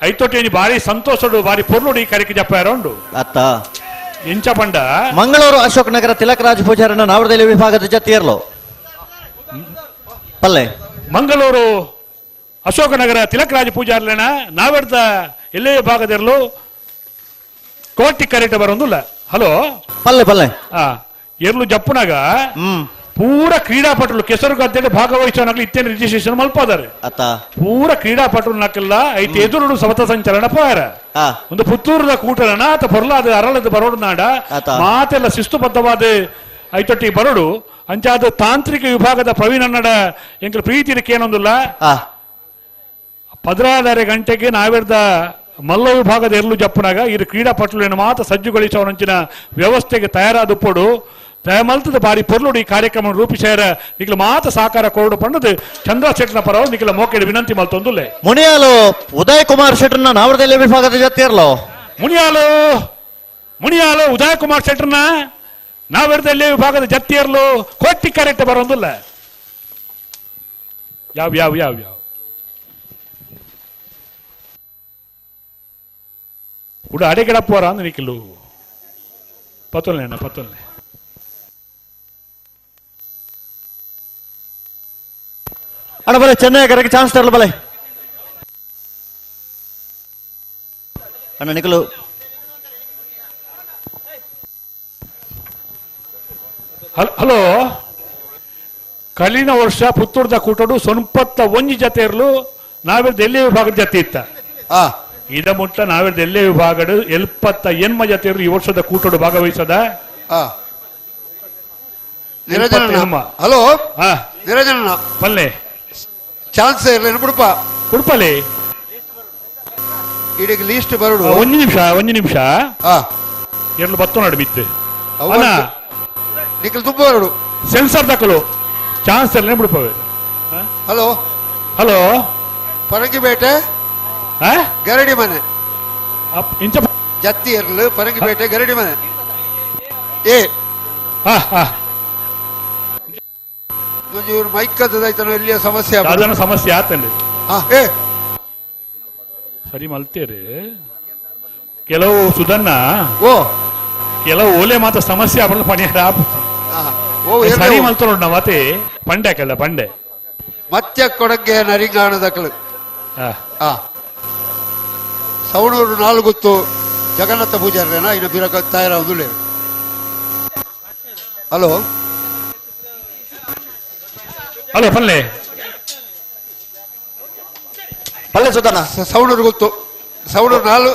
ಐತೊಟ್ಟಿ ಭಾರಿ ಸಂತೋಷಡು ಭಾರಿ ಪೊರ್ಲುಡು ಈ ಕರೆಕೆ ಜಪ್ಪೆರ ಉಂಡು. ಅತ್ತ ಇಂಚ ಪಂಡ ಮಂಗಳೂರು ಅಶೋಕ್ ನಗರ ತಿಲಕರಾಜ್ ಪೂಜಾರನ ನಾವರದಲ್ಲಿ ವಿಭಾಗದ ಜತಿಯರ್ಲು. ಪಲ್ಲೆ ಮಂಗಳೂರು ಅಶೋಕನಗರ ತಿಲಕರಾಜ ಪೂಜಾರ್ಲೇನ ನಾವೆರ್ದ ಎಲ್ಲೇ ಭಾಗದಿರಲು ಕೋಟಿ ಕರೆಕ್ಟ್ ಬರೋದಿಲ್ಲ. ಹಲೋ ಪಲ್ಲೆ ಪಲ್ಲೆ ಎರ್ಲು ಜಪ್ಪುನಾಗ ಪೂರ ಕ್ರೀಡಾಪಟುಲು ಕೆಸರು ಗದ್ದೆಗೆ ಭಾಗವಹಿಸೋನಾಗ್ಲಿ ಇತ್ತೇನು ರಿಜಿಸ್ಟ್ರೇಷನ್ ಮಲ್ಪದಾರೆ. ಪೂರ ಕ್ರೀಡಾಪಟುಲು ನಕಲ್ಲ ಐತೆ ಎದುರು ಸವತ ಸಂಚಲನ ಪೋಯಾರ. ಒಂದು ಪುತ್ತೂರದ ಕೂಟಲನ ಆತ ಪೊರ್ಲಾದ ಅರಳದ ಬರೋಡು ನಾಡ ಮಾತೆಲ್ಲ ಶಿಸ್ತುಬದ್ಧವಾದ ಐತೊಟ್ಟಿ ಬರೋಡು. ಅಂಚಾದ ತಾಂತ್ರಿಕ ವಿಭಾಗದ ಪ್ರವೀಣ್ ಅನ್ನಡ ಎಂಕಲ್ ಪ್ರೀತಿ ಏನೊಂದಿಲ್ಲ. 16 ಗಂಟೆಗೆ ನಾವಿರ್ದ ಮಲ್ಲ ವಿಭಾಗದ ಎರ್ಲು ಜಪ್ಪುನಾಗ ಇದು ಕ್ರೀಡಾಪಟುಗಳನ್ನು ಮಾತ್ರ ಸಜ್ಜುಗೊಳಿಸುವ ವ್ಯವಸ್ಥೆಗೆ ತಯಾರಾದ ಪೊಡು ದಯಮಲ್ತದ ಬಾರಿ ಪೊರ್ಲುಡು ಈ ಕಾರ್ಯಕ್ರಮ ರೂಪಿಸ್ಯಾರ ನಿಖಲ ಮಾತ ಸಹಕಾರ ಕೊರಡು ಪಣ್ಣದು ಚಂದ್ರ ಶೆಟ್ನ ಪರವ ನಿಖಲ ಮೋಕೆಡ್ ವಿನಂತಿ ಮಲ್ತೊಂದುಲ್ಲೆ. ಮುನಿಯಾಲು ಉದಯ್ ಕುಮಾರ್ ಶೆಟ್ಟರ್ನ ನಾವರದಲ್ಲಿ ವಿಭಾಗದ ಜೊತೆ ಮುನಿಯಾಲು ಮುನಿಯಾಲು ಉದಯ್ ಕುಮಾರ್ ಶೆಟ್ಟರ್ನ ನಾವೆರದಲ್ಲಿ ವಿಭಾಗದ ಜತ್ತಿಯರ್ಲು ಕೋಟಿ ಕರೆಕ್ಟ್ ಬರೋದಿಲ್ಲ. ಯಾವ ಯಾವ ಯಾವ ಯಾವ ಉಡ ಅಡೆಗಿಡಪ್ಪವರ ಅಂದ್ರೆ ನಿಖಲು ಪತ್ತೊಲ್ನೆ ಅಣ್ಣ ಪತ್ತೊಲ್ನೆ. ಅಣ್ಣ ಬಲೆ ಚೆನ್ನೈ ಕರೆಗೆ ಚಾನ್ಸ್ ತರಲು ಬಲೆ ಅಣ್ಣ ನಿಖಲು. ಹಲೋ ಕಲಿನ ವರ್ಷ ಪುತ್ತೂರ್ದ ಕೂಟಡು ಸೊನ್ಪತ್ತ ಒಂಜಿ ಜತೆ ಇರಲು ನಾವಿರ್ದ ಎಲ್ಲಿ ವಿಭಾಗದ ಜತೆ ಇತ್ತ ಇದ ಮುಟ್ಟ ನಾವಿರ್ದ ಎಲ್ಲೇ ವಿಭಾಗಡು 78 ಜತೆ ಇರಲು ಈ ವರ್ಷದ ಕೂಟಡು ಭಾಗವಹಿಸದ. ಹಲೋ ನಿರಂಜನ ಪಲ್ಲೆ ಚಾನ್ಸ್ ಇರಲಿ ಬಿಡಪ್ಪ ಕುಡ್ಪಲ್ಲಿ ಇಡೀ ಲೀಸ್ಟ್ ಬರೋಡು. ಒಂದು ನಿಮಿಷ ಒಂದು ನಿಮಿಷ ಎರಡು ಬತ್ತು ನಡು ಬಿತ್ತು ನಿಖಲ್ ತುಂಬ ಬರೋಡು ಸೆನ್ಸರ್ ದಕ್ಕಲು ಚಾನ್ಸ್ ಎಲ್ಲ ಬಿಡ್ಪವೆ. ಹಲೋ ಹಲೋ ಪರಂಗಿಪೇಟೆ ಗರಡಿ ಮನೆ ಇಂಚ ಜತ್ತಿ ಇರಲು ಪರಂಗಿಪೇಟೆ ಗರಡಿ ಮನೆ ಏ ಇವ್ರು ಮೈಕ್ ಕದ್ದದಾಯ್ತಾನೋ ಎಲ್ಲಿಯ ಸಮಸ್ಯೆ ಅದನ್ನ ಸಮಸ್ಯೆ ಆತಲ್ಲಿ ಸರಿ ಮಲ್ತೇರಿ. ಕೆಲವು ಸುಧನ್ನ ಓ ಕೆಲವು ಓಲೆ ಮಾತ್ರ ಸಮಸ್ಯೆ ಅವಳ ಪಣಿಯಾರ ಸರಿ ಮಲ್ತ ನೋಡ್ ನಾವು ಮತ್ತೆ ಪಂಡೆ ಪಂಡೆ ಮತ್ತೆ ಕೊಡಗೆ ನರಿಂಗಾಣದಕಲು ಸವಣೂರು ನಾಲ್ಗುತ್ತು ಜಗನ್ನಾಥ ಪೂಜಾರ್ರೇನ ಇನ್ನು ಬಿರಕ ತಾಯರ ಒಂದು. ಹಲೋ ಹಲೋ ಪಲ್ಲೆ ಪಲ್ಲೆ ಸುಧನ ಸವಣೂರು ಗೊತ್ತು ಸವಣೂರು ನಾಲ್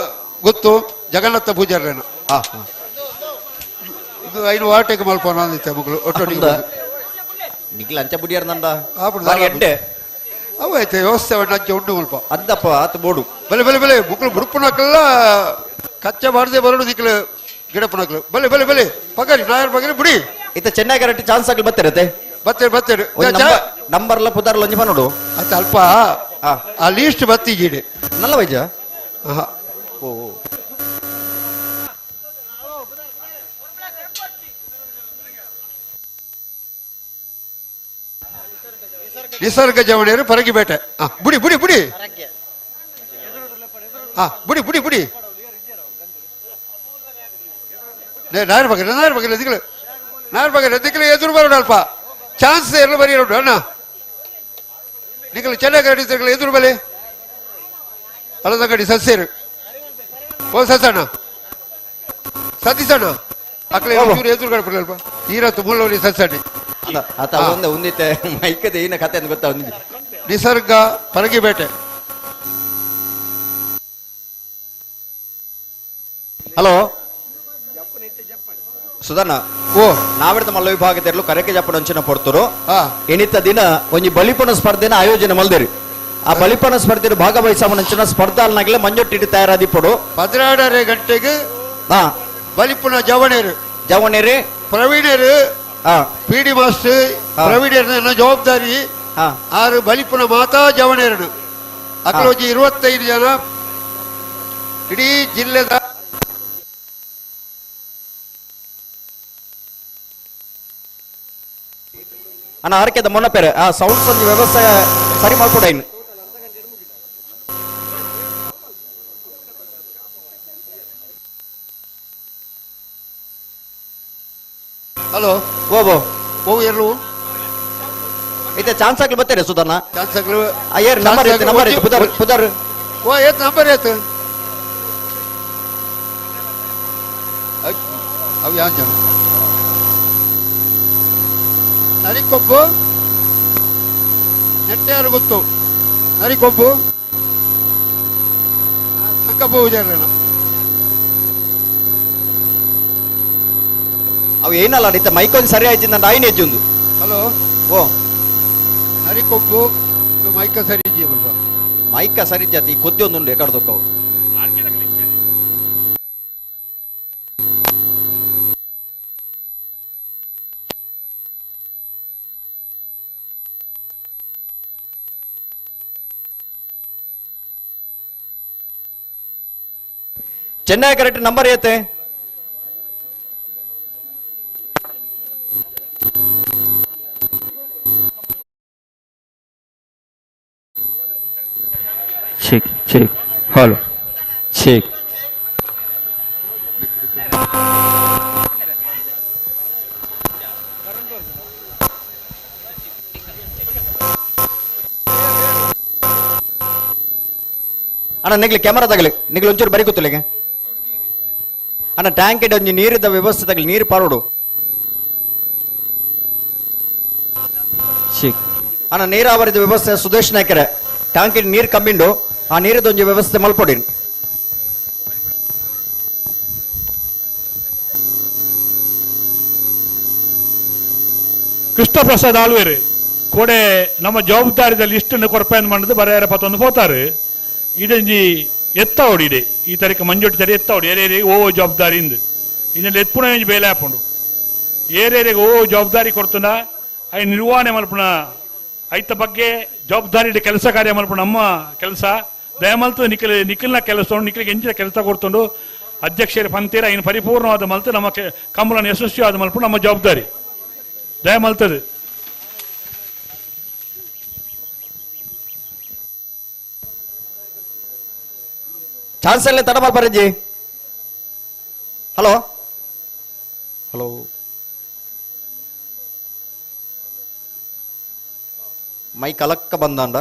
ಗೊತ್ತು ಜಗನ್ನಾಥ ಪೂಜಾರ್ರೇನ ಇದು ಐನು ವಾಟೆಗೆ ಮಲ್ಪೋಣ ಅಂದಿತ್ತೆ ಮಗಳು ಒಟ್ಟೊಟ್ಟಿಗೆ ನಿಖಿಲ್ ಅಂಚ ಬುಡಿಯಾರ್ ನಂದ ಎಡ್ಡೆ ಅವು ಆಯ್ತು ವ್ಯವಸ್ಥೆ ಅಂಚೆ ಉಂಡು ಮಲ್ಪ ಅಂದಪ್ಪ ಆತ ಬೋಡು ಬಲೆ ಬಲೆ ಬಲೆ ಮಕ್ಕಳು ಬುಡುಪುನಕ್ಕೆಲ್ಲ ಕಚ್ಚ ಮಾಡದೆ ಬರೋಡು ನಿಖಲು ಗಿಡಪ್ಪನಕ್ಲು ಬಲೆ ಬಲೆ ಬಲೆ ಪಗರಿ ನಾಯರ್ ಪಗರಿ ಬುಡಿ ಇತ್ತ ಚೆನ್ನೈ ಕರೆಕ್ಟ್ ಚಾನ್ಸ್ ಆಗಲಿ ಬತ್ತಿರತ್ತೆ ಬತ್ತೇರು ಬತ್ತೇರು ನಂಬರ್ಲ ಪುದಾರ್ಲ ಒಂಜಿ ನೋಡು ಅತ್ತ ಅಲ್ಪ ಆ ಲೀಸ್ಟ್ ಬತ್ತಿ ಗೀಡೆ ನಲ್ಲ ವೈದ್ಯ. ಓ ನಿಸರ್ಗ ಜವಣಿಯರು ಪರಗಿಬೇಟೆ ಬುಡಿ ಬುಡಿ ಬುಡಿ ಬುಡಿ ಬುಡಿ ಬುಡಿ ನಾಯರ್ ಬಗ್ಗೆ ನಾಯರ್ ಬಗ್ಗೆ ದಿಕ್ಕಲು ನಾಯರ್ ಬಗ್ಗೆ ದಿಕ್ಕಲು ಎದುರು ಬರೋಣ ಅಲ್ಪ ಚಾನ್ಸ್ ಎಲ್ಲ ಬರೀ ಅಣ್ಣ ನಿಖಲು ಚೆನ್ನಾಗಿ ಅಡಿತಿರ್ಕಲ್ಲ ಎದುರು ಬಲೆ ಅಲ್ಲದ ಗಡಿ ಸಸ್ಯರು ಓ ಸಸಣ್ಣ ಸತೀಸಣ್ಣ ಅಕ್ಕಲೆ ಚೂರು ಎದುರು ಕಡೆ ಅಲ್ಪ ಈರತ್ತು ಮುಳ್ಳೋರಿ ಸಸ್ಯಣ್ಣಿ ಆತ ಒಂದು ಉಂದಿತ್ತೆ ಮೈಕದ ಏನ ಕತೆ ಅಂತ ಗೊತ್ತಾ ಒಂದಿದೆ. ನಿಸರ್ಗ ಪರಗಿಬೇಟೆ. ಹಲೋ ಸುಧನ್ನ ಓ ನಾವಿಡ್ದ ಮಲ್ಲ ವಿಭಾಗದಲ್ಲಿ ಕರೆಕೆ ಜಪ್ಪನ ಅಂಚಿನ ಪೊರ್ತರು ಎನಿತ ದಿನ ಒಂಜಿ ಬಲಿಪಣ ಸ್ಪರ್ಧೆನ ಆಯೋಜನೆ ಮಲ್ದಿರಿ. ಆ ಬಲಿಪಣ ಸ್ಪರ್ಧೆ ಭಾಗವಹಿಸವನಂಚಿನ ಸ್ಪರ್ಧಾಲ್ನಾಗಲೇ ಮಂಜೊಟ್ಟಿಟ್ಟು ತಯಾರಾದಿಪ್ಪಡು 16:30 ಗಂಟೆಗೆ ಬಲಿಪುಣ ಜವಣೇರು ಜವಣೇರು ಪ್ರವೀಣರು ಪಿ ಡಿ ಮಾಸ್ಟರ್ ಪ್ರವೀಣರ ಜವಾಬ್ದಾರಿ ಆರು ಬಲಿಪುಣ ಮಾತಾ ಜವಣೇರನು ಅಕ್ಲೋಜಿ 25 ಜನ ಇಡೀ ಜಿಲ್ಲೆದ ಅಣ್ಣ ಆರಕೆದ ಮೊನ್ನ ಪೇರೆ ಆ ಸೌಂಡ್ಸ್ ಒಂದು ವ್ಯವಸ್ಥೆ ಸರಿ ಮಾಡ್ಕೊಡೈನು. ಹಲೋ ಓ ಓ ಓ ಎಲ್ಲು ಇತ್ತೆ ಚಾನ್ಸ್ ಆಗ್ಲಿ ಬತ್ತಾರೆ ಸುಧನ್ನ ಚಾನ್ಸ್ ಆಗ್ಲಿ ಏರ್ ನಂಬರ್ ಇತ್ತು ನಂಬರ್ ಇತ್ತು ಪುದರ್ ಪುದರ್ ಓ ಏತ್ ನಂಬರ್ ಏತ್ ಅವು ಯಾಂಜನ ನರಿಕೊಬ್ಬು ನೆಟ್ಟೆಯಾರು ಗೊತ್ತು ನರಿಕೊಬ್ಬು ಸಂಕಪ್ಪ ಪೂಜಾರನ ಅವು ಏನಲ್ಲ ಇತ್ತ ಮೈಕೊಂದು ಸರಿ ಆಯ್ತು ನನ್ನ ಐನ್ ಹೆಜ್ಜೊಂದು. ಹಲೋ. ಓ ನರಿಕೊಬ್ಬು ಇದು ಮೈಕ ಸರಿ ಇದೆಯಾ? ಮೈಕ ಸರಿ ಜಾತಿ ಕೊದ್ದಿ ಒಂದುಂಡು ಎಕಡ್ದೊಕ್ಕವು. ಚೆನ್ನೈ ಕರೆಕ್ಟ್ ನಂಬರ್ ಏತೆ? Check check hello check. ಅಣ್ಣ ನಿಗ್ಲಿ ಕ್ಯಾಮರಾ ತಗಲಿ, ನಿಗ್ಲಿ ಒಂಚೂರು ಬರಿ ಕೂತಲಿಗೆ ಅಣ್ಣ. ಟ್ಯಾಂಕ್ ಒಂಜಿ ನೀರಿದ್ದ ವ್ಯವಸ್ಥೆ ತಗಲಿ, ನೀರು ಪಾರೋಡು. ಚೆಕ್ ಅಣ್ಣ ನೀರಾವರಿದ ವ್ಯವಸ್ಥೆ ಸುದೇಶ್ ನಾಯ್ಕರೆ ಟ್ಯಾಂಕ್ ನೀರು ಕಮ್ಮಿಂಡು ಆ ನೀರಿದ ಒಂಜಿ ವ್ಯವಸ್ಥೆ ಮಲ್ಪೊಡಿ. ಕೃಷ್ಣ ಪ್ರಸಾದ್ ಆಳ್ವೇರು ಕೋಡೆ ನಮ್ಮ ಜವಾಬ್ದಾರಿದ ಲಿಸ್ಟ್ ಕೊರಪೆಯನ್ನು ಮಾಡಿದ್ದು ಬರೆಯಾರ ಪತ್ತೊಂದು ಪೋತಾರೆ. ಇದೊಂಜಿ ಎತ್ತ ಹೊಡಿದೆ ಈ ತಾರೀಕು ಮಂಜೊಟ್ಟಿ ತಾರೀಕು ಎತ್ತ ಹೊಡಿ ಏರೇರಿಗೆ ಓ ಜವಾಬ್ದಾರಿ ಇಂದು ಇದರಲ್ಲಿ ಎತ್ಪುಣ ಒಂಜಿ ಬೇಲೆ ಹಾಪುಂಡು. ಏರೇರಿಗೆ ಓ ಜವಾಬ್ದಾರಿ ಕೊಡ್ತುಂಡ I ನಿರ್ವಹಣೆ ಮಲ್ಪುಣ ಐತ ಬಗ್ಗೆ ಜವಾಬ್ದಾರಿ ಕೆಲಸ ಕಾರ್ಯ ಮಲ್ಪುಣ ನಮ್ಮ ಕೆಲಸ. ದಯಮಲ್ತು ನಿಖಲ್ ನಿಖಲ್ನ ಕೆಲಸ ನಿಖಲಿಗೆ ಎಂಚಿನ ಕೆಲಸ ಕೊಡ್ತುಂಡು ಅಧ್ಯಕ್ಷರ ಪಂತೀರ ಇನ್ನು ಪರಿಪೂರ್ಣವಾದ ಮಲ್ತು ನಮ್ಮ ಕಂಬಳನ ಯಶಸ್ವಿಯಾದ ಮಲ್ಪು ನಮ್ಮ ಜವಾಬ್ದಾರಿ. ದಯಮಲ್ತದೆ. ಚಾನ್ಸ್ ಅಲ್ಲೇ ತಡ ಮಲ್ಪರಜ್ಜಿ. ಹಲೋ ಹಲೋ ಮೈ ಕಲಕ್ಕ ಬಂದಾಂಡ.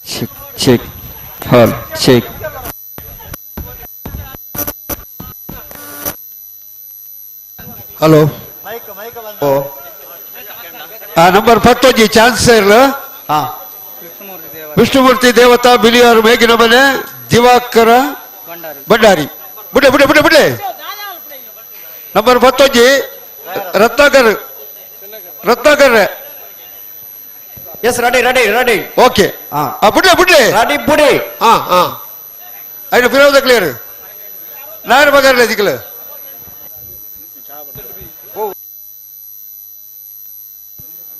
Check check hello check. Hello. ಓ ನಂಬರ್ 11 ಚಾನ್ಸರ್ ಹಾ ವಿಷ್ಣುಮೂರ್ತಿ ದೇವತಾ ಬಿಲಿಯಾರು ಮೇಗಿನ ಮನೆ ದಿವಾಕರ ಭಂಡಾರಿ. ಬುಡೆ ಬುಡೆ ಬುಡೆ ಬುಡೆ. Number 11 Ratnakar Ratnakar. Yes ready ready ready. Okay. ಹಾ. ಬುಡ್ಲೆ ಬುಡ್ಲೆ. ರೆಡಿ ಬುಡಿ. ಹಾ ಹಾ ಐನು ಫಿರೋದ ಕ್ಲಿಯರ್ ನಾಯರ್ ಬಗಾರ್ಲೆ ದಿಕ್ಕಲು.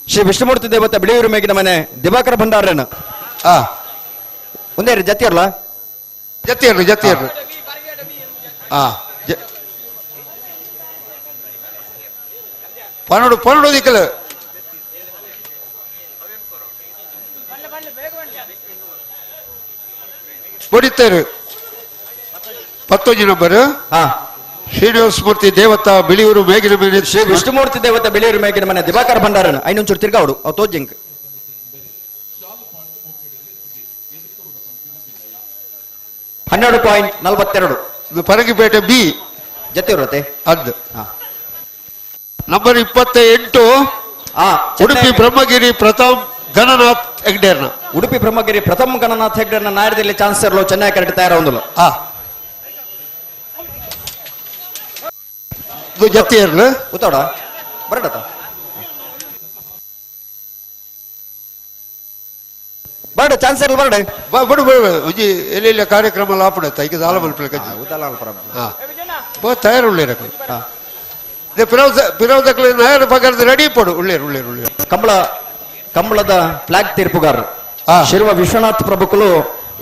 ಶ್ರೀ ವಿಷ್ಣುಮೂರ್ತಿ ದೇವತೆ ಬಿಳಿಯೂರು ಮೇಗಿನ ಮನೆ ದಿವಾಕರ ಭಂಡಾರನ. ಹಾ ಒಂದೇ ಜತಿಯರ್ಲ ಜತಿಯರ್ಲು ಜತಿಯರ್ಲು. ಹಾ ಪನ್ನೊಂದು ಪನ್ನೊಂದು ದಿಕ್ಕಲು. ಬಡಿತೇರು 11 ನಂಬರ್ ಹಾ ಶ್ರೀನಿವಾಸ ಮೂರ್ತಿ ದೇವತಾ ಬಿಳಿಯೂರು ಮೇಗಿನ ಮನೆ ಶ್ರೀ ವಿಷ್ಣುಮೂರ್ತಿ ದೇವತೆ ಬಿಳಿಯೂರು ಮೇಗಿನ ಮನೆ ದಿವಾಕರ ಭಂಡಾರನ. ಐನೊಂಚೂರು ತಿರ್ಗಾವಡು ಅವು ತೋಜಿಂಕ್. 12.42. ಇದು ಪರಂಗಿಪೇಟೆ ಬಿ ಜತಿಯವರತೆ ಅದು ಹಾ ನಂಬರ್ 28 ಹಾ ಉಡುಪಿ ಬ್ರಹ್ಮಗಿರಿ ಪ್ರಥಮ್ ಗಣನಾಥ್ ಹೆಗ್ಡೇರ್ನ. Udupi Brahmagiri Pratham Gananath ಹೆಗ್ಡೇರ್ನ ನಾಯರದಲ್ಲಿ chancellor Chennai correct ತಯಾರಾಗುದಿಲ್ಲ. ಹಾ ಇದು ಜತಿಯರ್ಲು ಉತ್ತೋಡ ಬರಡತ ಬರಡ ಚಾನ್ಸಲರ್ ಬರಡೆ. ಬಡು ಬಡು ಒಂಜಿ ಎಲ್ಲೆಲ್ಲ ಕಾರ್ಯಕ್ರಮ ಲಾಪುಡ ಐಕೆ ದಾಲ ಮಲ್ಪಲೆ ಕಜ್ಜಿ. ಉತ್ತಲ ಹಾ ಬೋ ತಯಾರು ಉಳ್ಳೇರಕಲು. ಹಾ ಪಿರವದಕ್ಲೆ ನಾಯರ ಪಗರದ ರೆಡಿ ಪಡು ಉಳ್ಳೇರು ಉಳ್ಳೇರು ಉಳ್ಳೇರು. ಕಂಬಳ ಕಂಬಳದ ಫ್ಲಾಗ್ ತೀರ್ಪುಗಾರರು ಶಿರುವ ವಿಶ್ವನಾಥ್ ಪ್ರಭುಕುಲು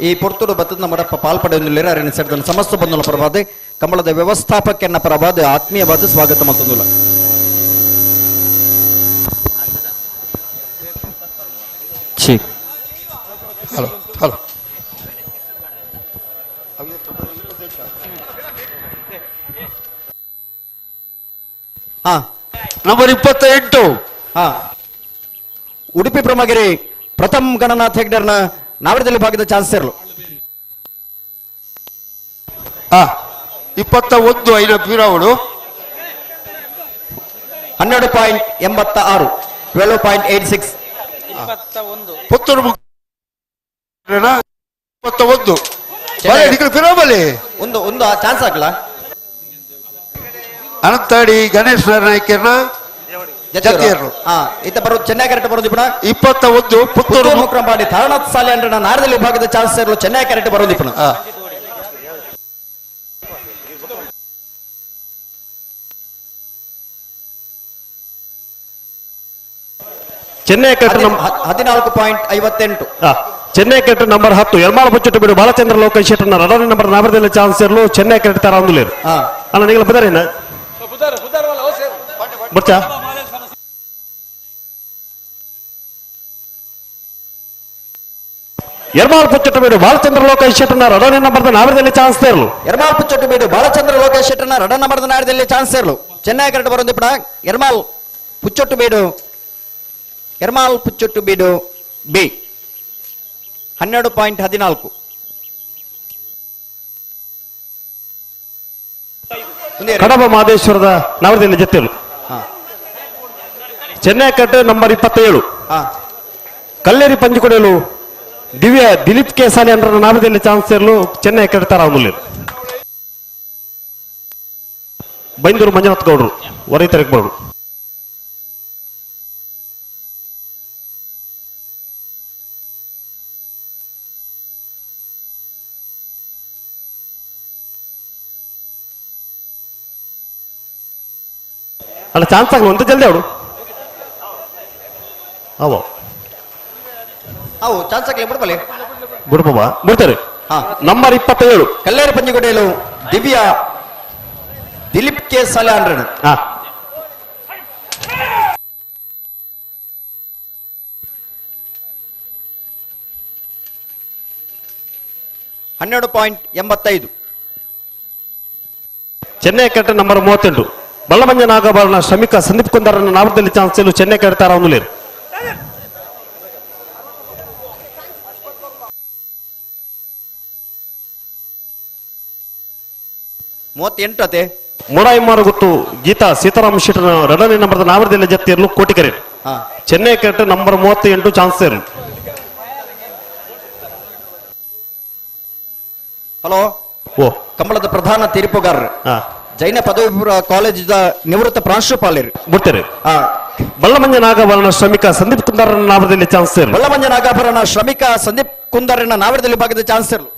ಈ ಪೊರ್ತುಡು ಬತ್ತದ ಮಡಪ್ಪ ಪಾಲ್ಪಡೆಯೊಂದಿಲ್ಲ ಅರಿನ ಸೇರಿದ ಸಮಸ್ತ ಬಂಧುಲ ಪರವಾದ ಕಂಬಳದ ವ್ಯವಸ್ಥಾಪಕನ ಪರವಾದ ಆತ್ಮೀಯವಾದ ಸ್ವಾಗತ ಮತ್ತೊಂದುಲ್ಲ. Hello hello ಹಾ ನಂಬರ್ 28. ಹಾ ಉಡುಪಿ ಬ್ರಹ್ಮಗಿರಿ ಪ್ರಥಮ್ ಗಣನಾಥ್ ಹೆಗ್ಡರ್ನ ನಾವರದಲ್ಲಿ ಭಾಗದ ಚಾನ್ಸರ್ಲು. ಹಾ 21 ಐನ ಪೀರಾವಳು. 12.86 12.86. ಪುತ್ತೂರು 21. ಪಿರಾವಳಿ ಒಂದು ಒಂದು ಚಾನ್ಸ್ ಹಾಕಲ. ಅನಂತಾಡಿ ಗಣೇಶ್ ನಾಯ್ಕರ್ನ ಜತಿಯರು. ಹಾ ಇತ್ತ ಬರೋದು ಚೆನ್ನೈ ಕರೆಕ್ಟ್ ಬರೋದು ಇಪ್ಪಣ 21 ಪುತ್ತೂರು ಮುಕ್ರಂಪಾಡಿ ತಾರನಾಥ್ ಸಾಲೆ ಅಂದ್ರೆ ನಾರದಲ್ಲಿ ವಿಭಾಗದ ಚಾನ್ಸ್ ಸೇರಲು ಚೆನ್ನೈ ಕರೆಕ್ಟ್ ಬರೋದು ಇಪ್ಪಣ. ಚೆನ್ನೈ ಕರೆಕ್ಟ್ 14.58. ಚೆನ್ನೈ ಕರೆಕ್ಟ್ ನಂಬರ್ 10 ಎರ್ಮಾಳ ಬೊಚ್ಚಟ್ಟು ಬಿಡು ಬಾಲಚಂದ್ರ ಲೋಕೇಶ್ ಶೆಟ್ಟರ್ನ ರಡನೆ ನಂಬರ್ ನಾವರದಲ್ಲಿ ಚಾನ್ಸ್ ಸೇರಲು ಚೆನ್ನೈ ಕರೆಕ್ಟ್ ತರ ಒಂದುಲೇರು. ಅಣ್ಣ ನೀವು ಬದಾರೇನ ಬಚ್ಚಾ ಎರ್ಮಾಲ್ ಪುಚ್ಚಟ್ಟು ಬೀಡು ಬಾಲಚಂದ್ರ ಲೋಕೇಶ್ ಶೆಟ್ಟರ್ನ ರಡನೆ ನಂಬರ್ ನಾವರದಲ್ಲಿ ಚಾನ್ಸ್ ಸೇರಲು. ಎರ್ಮಾಲ್ ಪುಚ್ಚಟ್ಟು ಬೀಡು ಬಾಲಚಂದ್ರ ಲೋಕೇಶ್ ಶೆಟ್ಟರ್ನ ರಡ ನಂಬರ್ ನಾವರದಲ್ಲಿ ಚಾನ್ಸ್ ಸೇರಲು ಚೆನ್ನೈ ಕರೆಕ್ಟ್ ಬರೋದು ಇಪ್ಪಣ. ಎರ್ಮಾಲ್ ಪುಚ್ಚೊಟ್ಟು ಬೀಡು ಎರ್ಮಾಲ್ ಪುಚ್ಚೊಟ್ಟು ಬೀಡು ಬಿ 12.14. ಕಡಬ ಮಹದೇಶ್ವರದ ನಾವರದಲ್ಲಿ ಜೊತೆಲು. ಚೆನ್ನೈ ಕಟ್ ನಂಬರ್ 27 ಕಲ್ಲೇರಿ ಪಂಜಿಕೊಡೆಯಲು ದಿವ್ಯ ದಿಲೀಪ್ ಕೆ ಸಾಲಿ ಅಂದ್ರೆ ನಾವರದಲ್ಲಿ ಚಾನ್ಸ್ ಸೇರಲು ಚೆನ್ನೈ ಕಟ್ ತರ ಬೈಂದೂರು ಮಂಜುನಾಥ್ ಗೌಡರು ಹೊರಗೆ ತರಕ್. ಅಲ್ಲ ಚಾನ್ಸ್ ಆಗಲ್ಲ ಅಂತ ಜಲ್ದಿ ಅವಡು ಅವ ಅವು ಚಾನ್ಸ್ ಆಗಲಿ ಬಿಡ್ಬಲ್ಲಿ ಬಿಡ್ಬ ಬಿಡ್ತಾರೆ. ನಂಬರ್ 27 ಕಲ್ಲೇರಿ ಪಂಜಿಗುಡೇಲು ದಿವ್ಯಾ ದಿಲೀಪ್ ಕೆ ಸಾಲೆ ಅಂಡ್ರನ್. 12.85. ಚೆನ್ನೈ ಕಟ್ಟ ನಂಬರ್ 38 ಬಲ್ಲಮಂಜ ನಾಗಭರಣ ಶ್ರಮಿಕ ಸಂದೀಪ್ ಕುಂದಾರನ ನಾಮದಲ್ಲಿ ಚಾನ್ಸ್ ಚೆನ್ನೈ ಕಟ್ಟಾರ ಅವನುಲೇರು. 38 ಅತೆ ಮೂಡಾಯಿಮಾರು ಗೊತ್ತು ಗೀತಾ ಸೀತಾರಾಮ್ ಶೆಟ್ಟರ್ ಎರಡನೇ ನಂಬರ್ ನಾಮದಲ್ಲಿ ಜತ್ತಿರಲು ಕೋಟಿಕರೆ. ಚೆನ್ನೈ ಕಟ್ಟ ನಂಬರ್ 38 ಚಾನ್ಸ್ ಇರಲು. ಹಲೋ ಓ ಕಂಬಳದ ಪ್ರಧಾನ ತೀರ್ಪುಗಾರರು ಜೈನ ಪದವಿ ಪೂರ್ವ ಕಾಲೇಜಿನ ನಿವೃತ್ತ ಪ್ರಾಂಶುಪಾಲರು ಬಿಡ್ತಾರೆ. ಬಲ್ಲಮಂಜ ನಾಗಭರಣ ಶ್ರಮಿಕ ಸಂದೀಪ್ ಕುಂದಾರನ ನಾಮದಲ್ಲಿ ಚಾನ್ಸ್ ಇರಲು. ಬಲ್ಲಮಂಜ ನಾಗಾಭರಣ ಶ್ರಮಿಕ ಸಂದೀಪ್ ಕುಂದಾರನ ನಾವರದಲ್ಲಿ ಭಾಗದ ಚಾನ್ಸ್ ಇರಲು.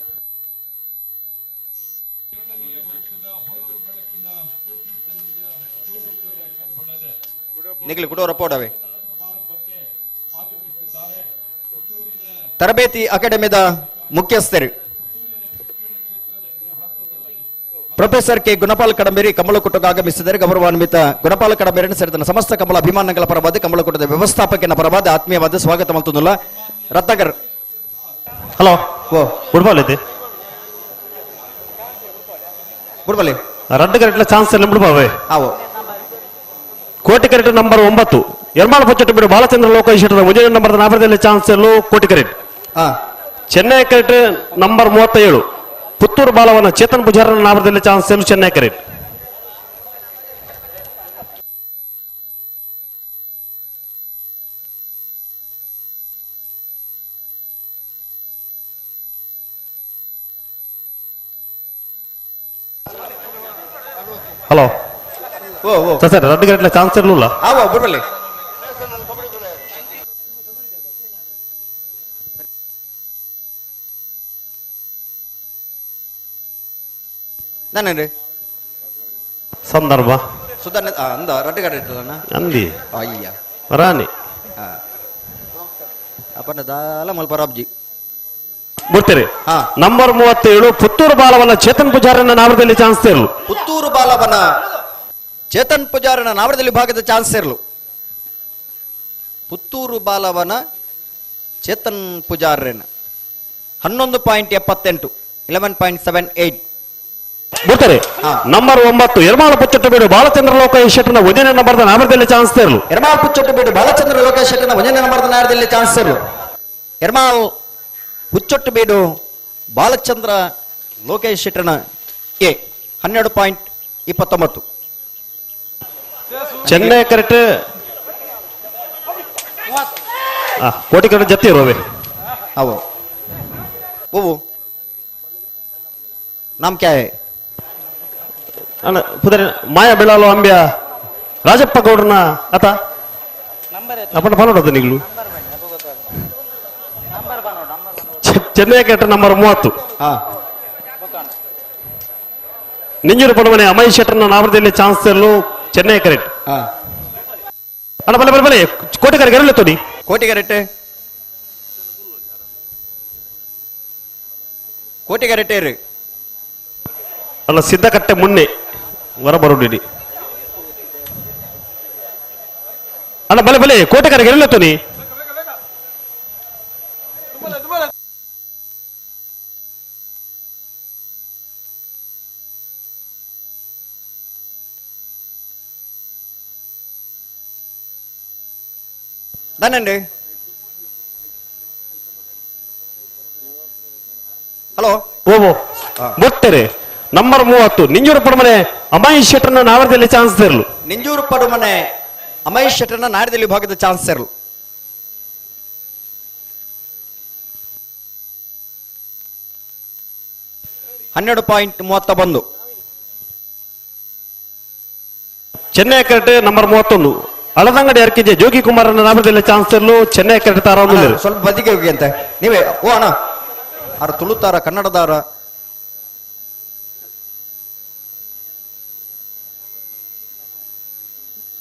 ನಿಗಲಿ ಕುಡೋರ ಪೋಡವೆ ತರಬೇತಿ ಅಕಾಡೆಮಿದ ಮುಖ್ಯಸ್ಥರು ಪ್ರೊಫೆಸರ್ ಕೆ ಗುಣಪಾಲ್ ಕಡಂಬೇರಿ ಕಮಲಕೂಟಕ್ಕೆ ಆಗಮಿಸಿದರೆ ಗೌರವಾನ್ವಿತ ಗುಣಪಾಲ್ ಕಡಂಬೇರಿಯನ್ನು ಸೇರಿದ ಸಮಸ್ತ ಕಮಲ ಅಭಿಮಾನಿಗಳ ಪರವಾದ ಕಮಲಕೂಟದ ವ್ಯವಸ್ಥಾಪಕನ ಪರವಾದ ಆತ್ಮೀಯವಾದ ಸ್ವಾಗತ ಮಲ್ತುಂದುಲ್ಲ. ರತ್ನಾಕರ್ ಹಲೋ ಓ ಗುಡ್ಬಾಲ್ ಇದೆ ಗುಡ್ಬಾಲಿ ರಡ್ಡು ಕರೆಕ್ಟ್ ಚಾನ್ಸ್ ಇಲ್ಲ ಬಿಡ್ಬಾವೆ. ಆವೋ ಕೋಟಿ ಕರೆಕ್ಟ್ ನಂಬರ್ 9 ಎರ್ಮಾಳ ಪೊಚ್ಚಟ್ಟು ಬಿಡು ಬಾಲಚಂದ್ರ ಲೋಕೇಶ್ ಶೆಟ್ಟರ್ ವಿಜಯ ನಂಬರ್ ನಾಪರದಲ್ಲಿ ಚಾನ್ಸ್ ಎಲ್ಲೂ ಕೋಟಿ ಕರೆಕ್ಟ್. ಚೆನ್ನೈ ಕರೆಕ್ಟ್ ನಂಬರ್ 37 ಪುತ್ತೂರು ಬಾಲವನ ಚೇತನ್ ಪೂಜಾರನ ನಾಮದಲ್ಲಿ ಚಾನ್ಸ್ ಎಲ್ಲೂ ಚೆನ್ನೈ ಕರೆಕ್ಟ್. ಹಲೋ ಓ ಓ ಸರ್ ರಡ್ಡು ಗಂಟೆ ಚಾನ್ಸ್ ಇರಲಿಲ್ಲ. ಆವೋ ಬಿಡ್ಬಲ್ಲಿ. ನಾನೇನ್ರಿ ಸಂದರ್ಭ ಸುಧಾರಣೆ ಅಂದ ರಡ್ಡು ಗಂಟೆ ಇಟ್ಟಲ್ಲ ಅಂದಿ ಅಯ್ಯ ರಾಣಿ ಅಪ್ಪನ ದಾಲ ಮಲ್ಪರಾಬ್ಜಿ ಬಿಡ್ತೀರಿ. ನಂಬರ್ 37 ಪುತ್ತೂರು ಬಾಲವನ ಚೇತನ್ ಪೂಜಾರನ ನಾಮದಲ್ಲಿ ಚಾನ್ಸ್ ಇರಲು. ಪುತ್ತೂರು ಬಾಲವನ ಚೇತನ್ ಪೂಜಾರನ ನಾಮದಲ್ಲಿ ಭಾಗದ ಚಾನ್ಸ್ ಇರಲು. ಪುತ್ತೂರು ಬಾಲವನ Chetan ಪೂಜಾರ್ರೇನ 11.78 11.78 ಬರ್ತಾರೆ. ನಂಬರ್ 9 ಎರ್ಮಾಳ ಪುಚ್ಚಟ್ಟು ಬಾಲಚಂದ್ರ ಲೋಕೇಶ್ ಶೆಟ್ಟರ್ನ ಒಂದನೇ ನಂಬರ್ದ ನಾಮದಲ್ಲಿ ಚಾನ್ಸ್ ತೇರ್ಲು. ಎರ್ಮಾಳ್ ಪುಚ್ಚೊಟ್ಟು ಬಾಲಚಂದ್ರ ಲೋಕೇಶ್ ಶೆಟ್ಟರ್ನ ಒಂದನೇ ನಂಬರ್ದ ನಾಮದಲ್ಲಿ ಚಾನ್ಸ್ ತೇರ್ಲು. ಎರ್ಮಾಳ್ ಹುಚ್ಚೊಟ್ಟು ಬೀಡು ಬಾಲಚಂದ್ರ ಲೋಕೇಶ್ ಶೆಟ್ಟರ್ನ ಎ 12.29. ಚೆನ್ನೈ ಕರೆಕ್ಟ್ ಕೋಟಿ ಕರೆಕ್ಟ್ ಜತ್ತಿ ಇರೋವೆ. ಅವು ಓವು ನಾಮ್ ಕ್ಯಾ ಹೈ? ಅಣ್ಣ ಪುದರ್ ಮಾಯಾ ಬೆಳಾಲು ಅಂಬ್ಯ ರಾಜಪ್ಪ ಗೌಡ್ರನ ಆತ ಅಪ್ಪನ ಪನ್ನೋಡದ ನಿಗ್ಲು. ಚೆನ್ನೈ ಕರೆಕ್ಟ್ ನಂಬರ್ 30. ನಿಂಜೂರು ಪಡಮನೆ ಅಮಯ್ ಶೆಟ್ಟರ್ನ ನಾಮದಲ್ಲಿ ಚಾನ್ಸ್ ತರಲು ಚೆನ್ನೈ ಕರೆಕ್ಟ್. ಅಣ್ಣ ಬಲೆ ಬಲೆ ಬಲೆ ಕೋಟೆ ಕರೆಗೆ ಇರಲಿ ತೋಡಿ. ಕೋಟಿ ಕರೆಕ್ಟ್ ಕೋಟಿ ಕರೆಕ್ಟ್ ಇರು. ಅಲ್ಲ ಸಿದ್ಧಕಟ್ಟೆ ಮುನ್ನೆ ಹೊರ ಬರೋಡಿ. ಅಣ್ಣ ಬಲೆ ಬಲೆ ಕೋಟೆ ಕರೆಗೆ ಇರಲಿ ತೋನಿ. దానండి. Hello ಓವೋ ಗೊತ್ತರೆ number 30 Ninjuru Padamane Amay ಶೆಟ್ಟರ್ನ ನಾವರದಲ್ಲಿ chance ತರಲು. ನಿಂಜೂರು ಪಡುಮನೆ ಅಮಯ್ ಶೆಟ್ಟರ್ನ ನಾಡದಲ್ಲಿ ವಿಭಾಗದ ಚಾನ್ಸ್ ತರಲು. 12.31. ಚೆನ್ನೈ ಕರೆಕ್ಟ್ ನಂಬರ್ 31 ಅಳದಂಗಡಿ ಅರ್ಕಿಜೆ ಜೋಗಿ ಕುಮಾರನ ನಾಮದಲ್ಲಿ ಚಾನ್ಸ್ ತರಲು ಚೆನ್ನೈ ಕರೆಕ್ಟ್ ತಾರ. ಸ್ವಲ್ಪ ಬದಿಗೆ ಹೋಗಿ ಅಂತ ನೀವೇ. ಓ ಅಣ್ಣ ಆರ ತುಳುತಾರ ಕನ್ನಡದಾರ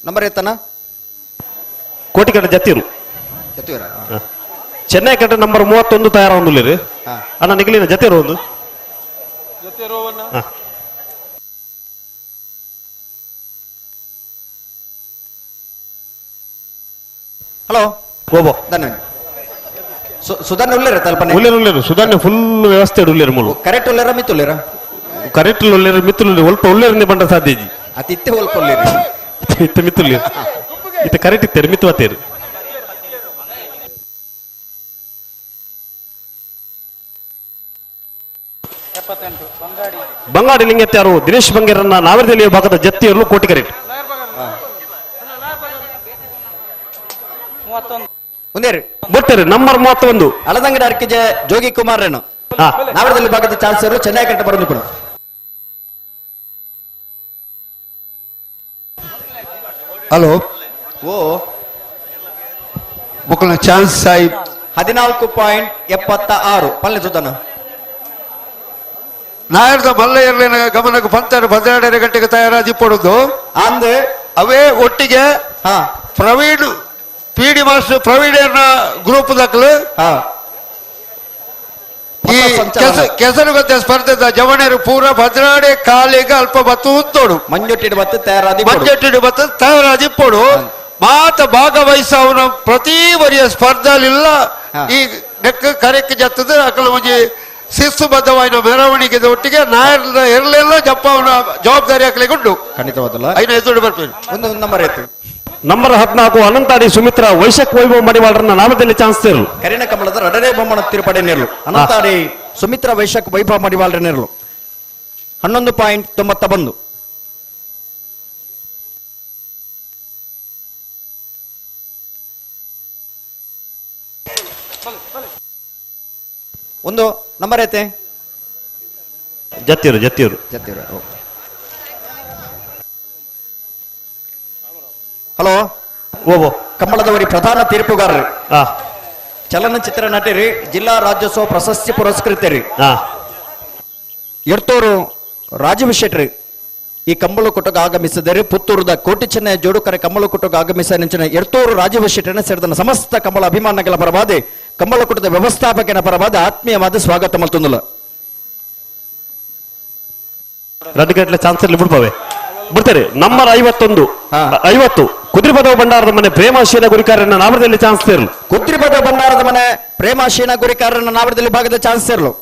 ನಂಬರ್ ಎತ್ತನ? ಕೋಟಿ ಕಟ್ಟ ಜತ್ತಿರು ಜತ್ತಿರ ಚೆನ್ನೈ ಕಟ್ಟ ನಂಬರ್ 31 ತಯಾರ ಒಂದು ಅಣ್ಣ ನಿಗಲಿನ ಜತ್ತಿರು ಒಂದು. ಹಲೋ ಓಬೋ ಧನ್ಯವಾದ. ಸುಧಾರಣೆ ಉಳ್ಳೇರ ತಲ್ಪನೆ ಉಳ್ಳೇರು ಉಳ್ಳೇರು ಸುಧಾರಣೆ ಫುಲ್ ವ್ಯವಸ್ಥೆ ಉಳ್ಳೇರು ಮುಳು ಕರೆಕ್ಟ್ ಉಳ್ಳೇರ ಮಿತ್ತುಳ್ಳೇರ ಕರೆಕ್ಟ್ ಉಳ್ಳೇರು ಮಿತ್ತುಳ್ಳೇರು ಒಲ್ಪ ಉಳ್ಳೇರನ್ನೇ ಬಂಡ ಸಾಧ್ಯ ಇಜ್ಜಿ ಅತಿ ಇತ್ತೆ ಒಲ್ಪ ಉಳ್ಳೇರು ಇತ್ತೆ ಮಿತ್ತುಳ್ಳೇರು ಇತ್ತೆ ಕರೆಕ್ಟ್ ಇತ್ತೇರು ಮಿತ್ತು ಬತ್ತೇರು. ಬಂಗಾಡಿ ಲಿಂಗತ್ಯಾರು ದಿನೇಶ್ ಬಂಗೇರನ್ನ ನಾವರದಲ್ಲಿ ಭಾಗದ ಜತ್ತಿಯಲ್ಲೂ ಕೋಟಿ ಕರೆಕ್ಟ್ ಬರ್ತಾರೆ. ನಂಬರ್ 31 ಅಳದಂಗಡಿ ಅರ್ಕಿಜೆ ಜೋಗಿ ಕುಮಾರ್ ನಾವರದಲ್ಲಿ ಭಾಗದ ಚಾನ್ಸರ್ ಚೆನ್ನೈ ಕಟ್ಟ ಬರೋದು ಕೂಡ. ಹಲೋ ಓ ಮಕ್ಕಳ ಚಾನ್ಸ್ ಸಾಹಿಬ್ 14.76 ಪಲ್ಲೆ ಸುಧಾನ ನಾಯರ್ದ ಮಲ್ಲಯ್ಯರ್ಲಿನ ಗಮನಕ್ಕೆ ಪಂತರ 12 ಗಂಟೆಗೆ ತಯಾರಾಗಿ ಪಡೋದು ಅಂದ್ ಅವೇ ಒಟ್ಟಿಗೆ Praveen P D master Praveen group ದಾಖಲು ಈ ಕೆಸರುಗದ್ದೆ ಸ್ಪರ್ಧೆದ ಜವಣರು ಪೂರ ಭದ್ರಾಡೆ ಕಾಲಿಗೆ ಅಲ್ಪ ಬತ್ತು ಉತ್ತೋಡು ಮಂಜೊಟ್ಟಿಡು ಬತ್ತು ತಯಾರಾದಿ ಮಂಜೊಟ್ಟಿಡು ಬತ್ತು ತಯಾರಾದಿ ಪೋಡು ಮಾತ ಭಾಗವಹಿಸವನ ಪ್ರತಿ ವರಿಯ ಸ್ಪರ್ಧೆಲಿಲ್ಲ ಈ ನೆಕ್ ಕರೆಕ್ ಜತ್ತದ ಅಕಲ ಒಂಜಿ ಶಿಸ್ತುಬದ್ಧವಾದ ಮೆರವಣಿಗೆ ಒಟ್ಟಿಗೆ ನಾಯರ್ನ ಎರಲೆಲ್ಲ ಜಪ್ಪವನ ಜವಾಬ್ದಾರಿ ಹಾಕಲಿಕ್ಕೆ ಉಂಟು. ಖಂಡಿತವಾದಲ್ಲ ಐನ ಎದುರು ಬರ್ತೀನಿ. ಒಂದು ನಂಬರ್ ಆಯ್ತು ನಂಬರ್ 14 ಅನಂತಾಡಿ ಸುಮಿತ್ರಾ ವೈಶಕ್ ವೈಭವ್ ಮಡಿವಾಳರನ್ನ ನಾಮದಲ್ಲಿ ಚಾನ್ಸ್ ತೇರಲು. ಕರಿನ ಕಮಲದ ರಡರೆ ಬೊಮ್ಮನ ತಿರುಪಡೆ ನೇರಲು ಅನಂತಾಡಿ ಸುಮಿತ್ರಾ ವೈಶಕ್ ವೈಭವ್ ಮಡಿವಾಳರ ನೇರಲು 11.91. ಒಂದು ನಂಬರ್ ಐತೆ ಜತ್ತಿರು ಜತ್ತಿರು ಜತ್ತಿರು. ಹಲೋ ಓಬೋ ಕಂಬಳದವರಿ ಪ್ರಧಾನ ತೀರ್ಪುಗಾರರು ಚಲನಚಿತ್ರ ನಟರಿ ಜಿಲ್ಲಾ ರಾಜ್ಯೋತ್ಸವ ಪ್ರಶಸ್ತಿ ಪುರಸ್ಕೃತರಿ ಎರ್ತೂರು ರಾಜೀವ್ ಶೆಟ್ರಿ ಈ ಕಂಬಳ ಕೂಟಕ್ಕೆ ಆಗಮಿಸಿದರೆ ಪುತ್ತೂರದ ಕೋಟಿ ಚೆನ್ನೈ ಜೋಡುಕರೆ ಕಂಬಳ ಕೂಟಕ್ಕೆ ಆಗಮಿಸ ನೆಂಚಿನ ಎರ್ತೂರು ರಾಜೀವ್ ಶೆಟ್ಟರನ್ನ ಸೇರಿದ ಸಮಸ್ತ ಕಂಬಳ ಅಭಿಮಾನಿಗಳ ಪರವಾದ ಕಂಬಳ ಕೂಟದ ವ್ಯವಸ್ಥಾಪಕನ ಪರವಾದ ಆತ್ಮೀಯವಾದ ಸ್ವಾಗತ ಮಲ್ತೊಂದುಲ್ಲ. ರಡ್ಡು ಗಂಟೆ ಚಾನ್ಸರ್ ಬಿಡ್ಪಾವೆ. ಬಿಡ್ತಾರೆ ನಂಬರ್ 51 50 ಕುದ್ರಿಪದವ ಭಂಡಾರದ ಮನೆ ಪ್ರೇಮಾಶೀನ ಗುರಿಕಾರನ ನಾವರದಲ್ಲಿ ಚಾನ್ಸ್ ತೇರ್ಲು. ಕುದ್ರಿಪದವ ಭಂಡಾರದ ಮನೆ ಪ್ರೇಮಾಶೀನ ಗುರಿಕಾರನ ನಾವರದಲ್ಲಿ ಭಾಗದ ಚಾನ್ಸ್ ತೇರ್ಲು.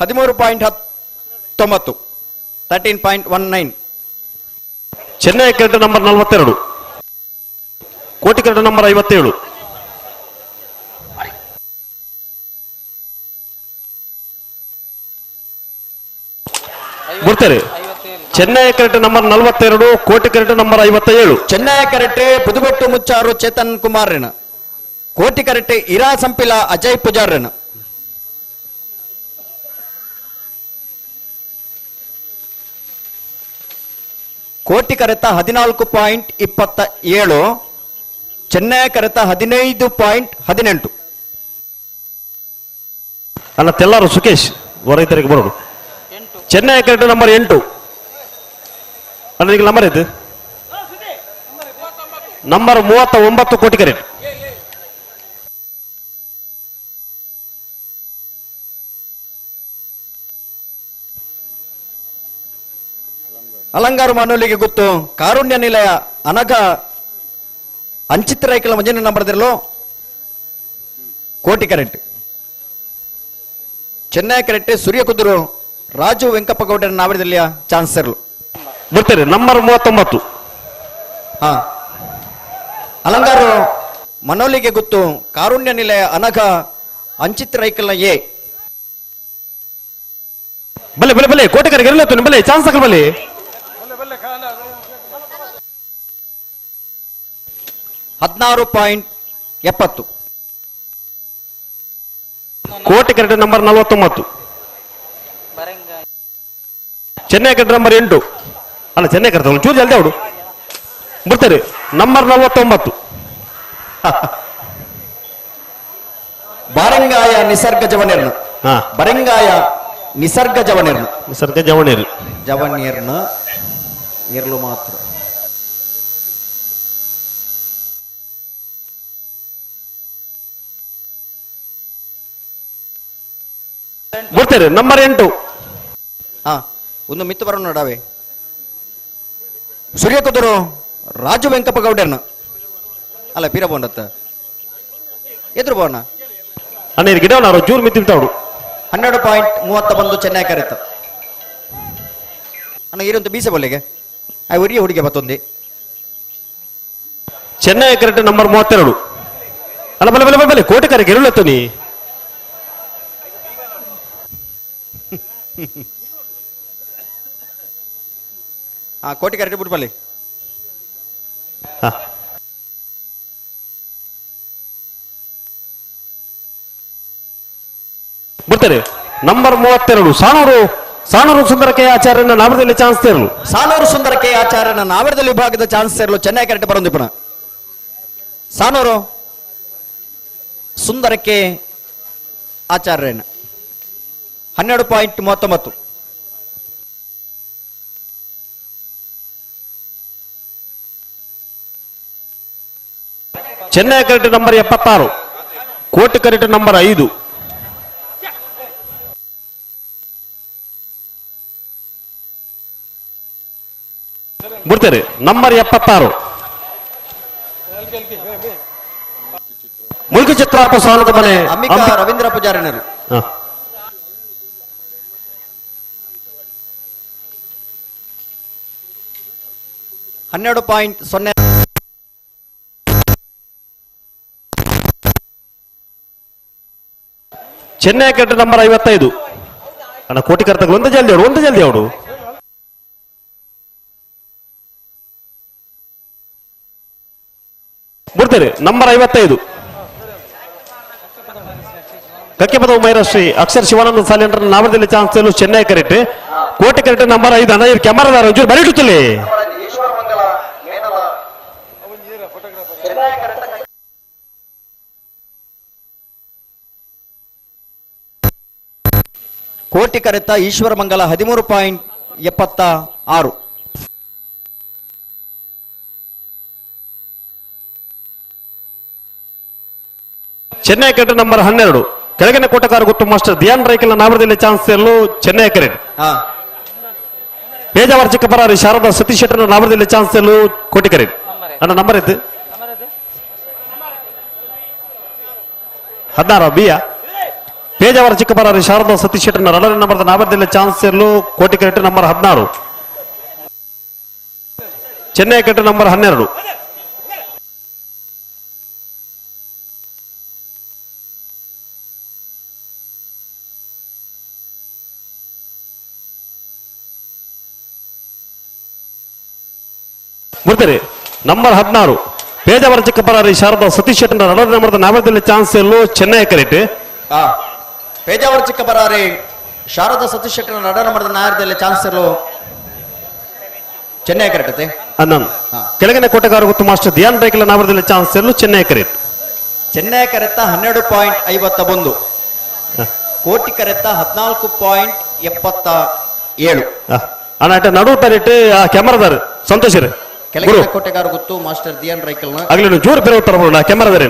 13.19 13.19. ಚೆನ್ನೈ ಕರೆಕ್ಟ್ ನಂಬರ್ 42, ಕೋಟಿ ಕರೆಕ್ಟ್ ನಂಬರ್ 57. ಬರ್ತಾರೆ ಚೆನ್ನೈ ಕರೆಕ್ಟ್ ನಂಬರ್ 42, ಕೋಟಿ ಕರೆಕ್ಟ್ ನಂಬರ್ 57. ಚೆನ್ನೈ ಕರೆಕ್ಟ್ ಪುದುಬೆಟ್ಟು ಮುಚ್ಚಾರು ಚೇತನ್ ಕುಮಾರ್ನ, ಕೋಟಿ ಕರೆಕ್ಟ್ ಇರಾ ಸಂಪಿಲ ಅಜಯ್ ಪೂಜಾರ್ನ. ಕೋಟಿ ಕರೆತ 14.27, ಚೆನ್ನೈ ಕರೆತ 15.18. ಅಲ್ಲ ತೆಲ್ಲಾರು ಸುಖೇಶ್ ರೈತರಿಗೆ ಬರೋದು. ಚೆನ್ನೈ ಕರೆಕ್ಟ್ ನಂಬರ್ 8. ಅಲ್ಲ ಈಗ ನಂಬರ್ ಇದು ನಂಬರ್ 39 ಕೋಟಿ ಕರೆಕ್ಟ್. ಅಲಂಗಾರು ಮಾನವಲಿಗೆ ಗೊತ್ತು ಕಾರುಣ್ಯ ನಿಲಯ ಅನಘ ಅಂಚಿತ್ ರೈಕಲ ಮಂಜಿನ ನಂಬರ್ದಿರಲು ಕೋಟಿ ಕರೆಕ್ಟ್. ಚೆನ್ನೈ ಕರೆಕ್ಟ್ ಸೂರ್ಯ ಕುದುರು ರಾಜು ವೆಂಕಪ್ಪ ಗೌಡರ ನಾವರದಲ್ಲಿಯ ಚಾನ್ಸ್ ಇರಲು. ಬರ್ತಾರೆ ನಂಬರ್ 39. ಹಾ ಅಲಂಗಾರು ಮನೋಲಿಗೆ ಗೊತ್ತು ಕಾರುಣ್ಯ ನಿಲಯ ಅನಘ ಅಂಚಿತ್ ರೈಕಲ್ನ ಎ. ಬಲೆ ಬಲೆ ಬಲೆ ಕೋಟೆ ಕರೆಗೆ ಇರಲತ್ತು ಬಲೆ ಚಾನ್ಸ್ ಹಾಕಲ್ ಬಲೆ. 16.70. ಕೋಟೆ ಕರೆಕ್ಟ್ ನಂಬರ್ 49. ಚೆನ್ನೈ ಕರೆಕ್ಟ್ ನಂಬರ್ 8. ಅಲ್ಲ ಚೆನ್ನೈ ಕರೆಕ್ಟ್ ಚೂರು ಜಲ್ದಿ ಅವಡು ಬರ್ತಾರೆ ನಂಬರ್ 49. ಬಾರಂಗಾಯ ನಿಸರ್ಗ ಜವನೇರ್ನ, ಬರಂಗಾಯ ನಿಸರ್ಗ ಜವನೇರ್ನ, ನಿಸರ್ಗ ಜವನೇರು ಜವನೇರ್ನ ಇರಲು ಮಾತ್ರ. ಬರ್ತಾರೆ ನಂಬರ್ 8. ಹಾ ಒಂದು ಮಿತ್ತು ಬರೋಣ ನೋಡಾವೆ. ಸೂರ್ಯ ಕುದುರು ರಾಜು ವೆಂಕಪ್ಪ ಗೌಡರ್ನ ಅಲ್ಲ ಪೀರ ಬೋಂಡತ್ತ ಎದುರು ಬೋಣ ಅಣ್ಣ ಗಿಡ ಜೂರ್ ಮಿತ್ತಿರ್ತಾವಡು. 12.31 ಚೆನ್ನೈ ಕರೆತ ಅಣ್ಣ ಇರಂತ ಬೀಸೆ ಬೊಲ್ಲಿಗೆ ಆ ಒರಿಯ ಹುಡುಗಿ ಬತ್ತೊಂದಿ. ಚೆನ್ನೈ ಕರೆಕ್ಟ್ ನಂಬರ್ 32. ಅಲ್ಲ ಬಲೆ ಬಲೆ ಬಲೆ ಕೋಟೆ ಕರೆಗೆ ಇರಲತ್ತು ನೀ. ಹಾ ಕೋಟಿ ಕರೆಕ್ಟ್ ಬಿಡ್ಬಲ್ಲಿ. ಬರ್ತಾರೆ ನಂಬರ್ 32 ಸಾನೂರು ಸಾನೂರು ಸುಂದರ ಕೆ ಆಚಾರ್ಯನ ನಾವರದಲ್ಲಿ ಚಾನ್ಸ್ ತೇರಲು. ಸಾನೂರು ಸುಂದರ ಕೆ ಆಚಾರ್ಯನ ನಾವರದಲ್ಲಿ ವಿಭಾಗದ ಚಾನ್ಸ್ ತೇರಲು ಚೆನ್ನೈ ಕರೆಕ್ಟ್ ಬರೋದು. ಸಾನೂರು ಸುಂದರ ಕೆ ಆಚಾರ್ಯನ 12.39. ಚೆನ್ನೈ ಕರೆಕ್ಟ್ ನಂಬರ್ 76, ಕೋಟಿ ಕರೆಕ್ಟ್ ನಂಬರ್ 5. ಬರ್ತಾರೆ ನಂಬರ್ 76 ಮುಲ್ಕಿ ಚಿತ್ರಾಪ ಸಾಲದ ಮನೆ ಅಂಬಿಕಾ ರವೀಂದ್ರ ಪೂಜಾರಿನರು. 12.0. ಚೆನ್ನೈ ಕರೆಕ್ಟ್ ನಂಬರ್ 55. ಅಣ್ಣ ಕೋಟಿ ಕರ್ತಗಳು ಒಂದು ಜಲ್ದಿ ಅವಡು, ಒಂದು ಜಲ್ದಿ ಅವಡು. ಬರ್ತಾರೆ ನಂಬರ್ 55 ಕಕ್ಕೆಪದವು ಮೈರಶ್ರೀ ಅಕ್ಷರ ಶಿವಾನಂದ ಸಾಲಿಯಂಡ್ರ ನಾಮದಲ್ಲಿ ಚಾನ್ಸ್ ಚೆನ್ನೈ ಕರೆಕ್ಟ್ ಕೋಟೆ ಕರೆಕ್ಟ್ ನಂಬರ್ 5. ಅಣ್ಣ ಇವ್ರು ಕ್ಯಾಮರಾದಾರ ಒಂಚೂರು ಬರೀಟುತ್ತಲೇ. ಕೋಟಿ ಕರೆತ ಈಶ್ವರ ಮಂಗಲ 13.76. ಚೆನ್ನೈ ಕರೆಕ್ಟ್ ನಂಬರ್ 12 ಕೆಳಗಿನ ಕೋಟಕಾರ ಗುತ್ತು ಮಾಸ್ಟರ್ ಧ್ಯಾನ್ ರೈಕಲ್ ನಾವರದಲ್ಲಿ ಚಾನ್ಸ್ ಎಲ್ಲೂ ಚೆನ್ನೈ ಕರೆಟ್. ಪೇಜಾವರ ಚಿಕ್ಕಪರಾರಿ ಶಾರದಾ ಸತೀಶ್ ಶೆಟ್ಟರ್ ನಾವರದಲ್ಲಿ ಚಾನ್ಸ್ ಎಲ್ಲೂ ಕೋಟಿ ಕರೆಟ್. ಅಣ್ಣ ನಂಬರ್ ಇತ್ತು 16 ಬಿಯ. ಪೇಜಾವರ ಚಿಕ್ಕಪರಾರಿ ಶಾರದಾ ಸತೀಶ್ ಶೆಟ್ಟರ್ 2ನೇ ನಂಬರ್ ನಾವರದಲ್ಲಿ ಚಾನ್ಸ್ ಎಲ್ಲೂ ಕೋಟಿ ಕರೆಟ್ ನಂಬರ್ 16. ಚೆನ್ನೈ ಕರೆಟ್ ನಂಬರ್ 12. ಬರ್ತಾರೆ ನಂಬರ್ 16 ಪೇಜಾವರ ಚಿಕ್ಕಪರಾರಿ ಶಾರದಾ ಸತೀಶ್ ಶೆಟ್ಟರ್ 2ನೇ ನಂಬರ್ ನಾವರದಲ್ಲಿ ಚಾನ್ಸ್ ಎಲ್ಲೂ ಚೆನ್ನೈ ಕರೆಟ್. ಪೇಜಾವರ ಚಿಕ್ಕಪರಾರಿ ಶಾರದಾ ಸತೀಶ್ ಶೆಟ್ಟರ್ 2ನೇ ನಂಬರ್ ನಾವರದಲ್ಲಿ ಚಾನ್ಸ್ ಎಲ್ಲೂ ಚೆನ್ನೈ ಕರೆಟ್. ಕೆಳಗಿನ ಕೋಟೆಗಾರ ಗುತ್ತು ಮಾಸ್ಟರ್ ಧ್ಯಾನ್ ರೈಕಲ್ ನಾವರದಲ್ಲಿ ಚಾನ್ಸ್ ಎಲ್ಲೂ ಚೆನ್ನೈ ಕರೆಟ್. ಚೆನ್ನೈ ಕರೆತ 12.51, ಕೋಟಿ ಕರೆತ 14.77. ಅಣ್ಣ ನಡು ತರಿಟ್ಟು ಕ್ಯಾಮರಾದಾರ ಸಂತೋಷ್ ರೀ. ಕೆಳಗಿನ ಕೋಟೆಗಾರ ಗುತ್ತು ಮಾಸ್ಟರ್ ಧ್ಯಾನ್ ರೈಕಲ್ ಆಗ್ಲಿ ಜೋರು ಬೇರೆ ಉತ್ತರ ಬರೋಣ. ಕ್ಯಾಮರಾದಾರ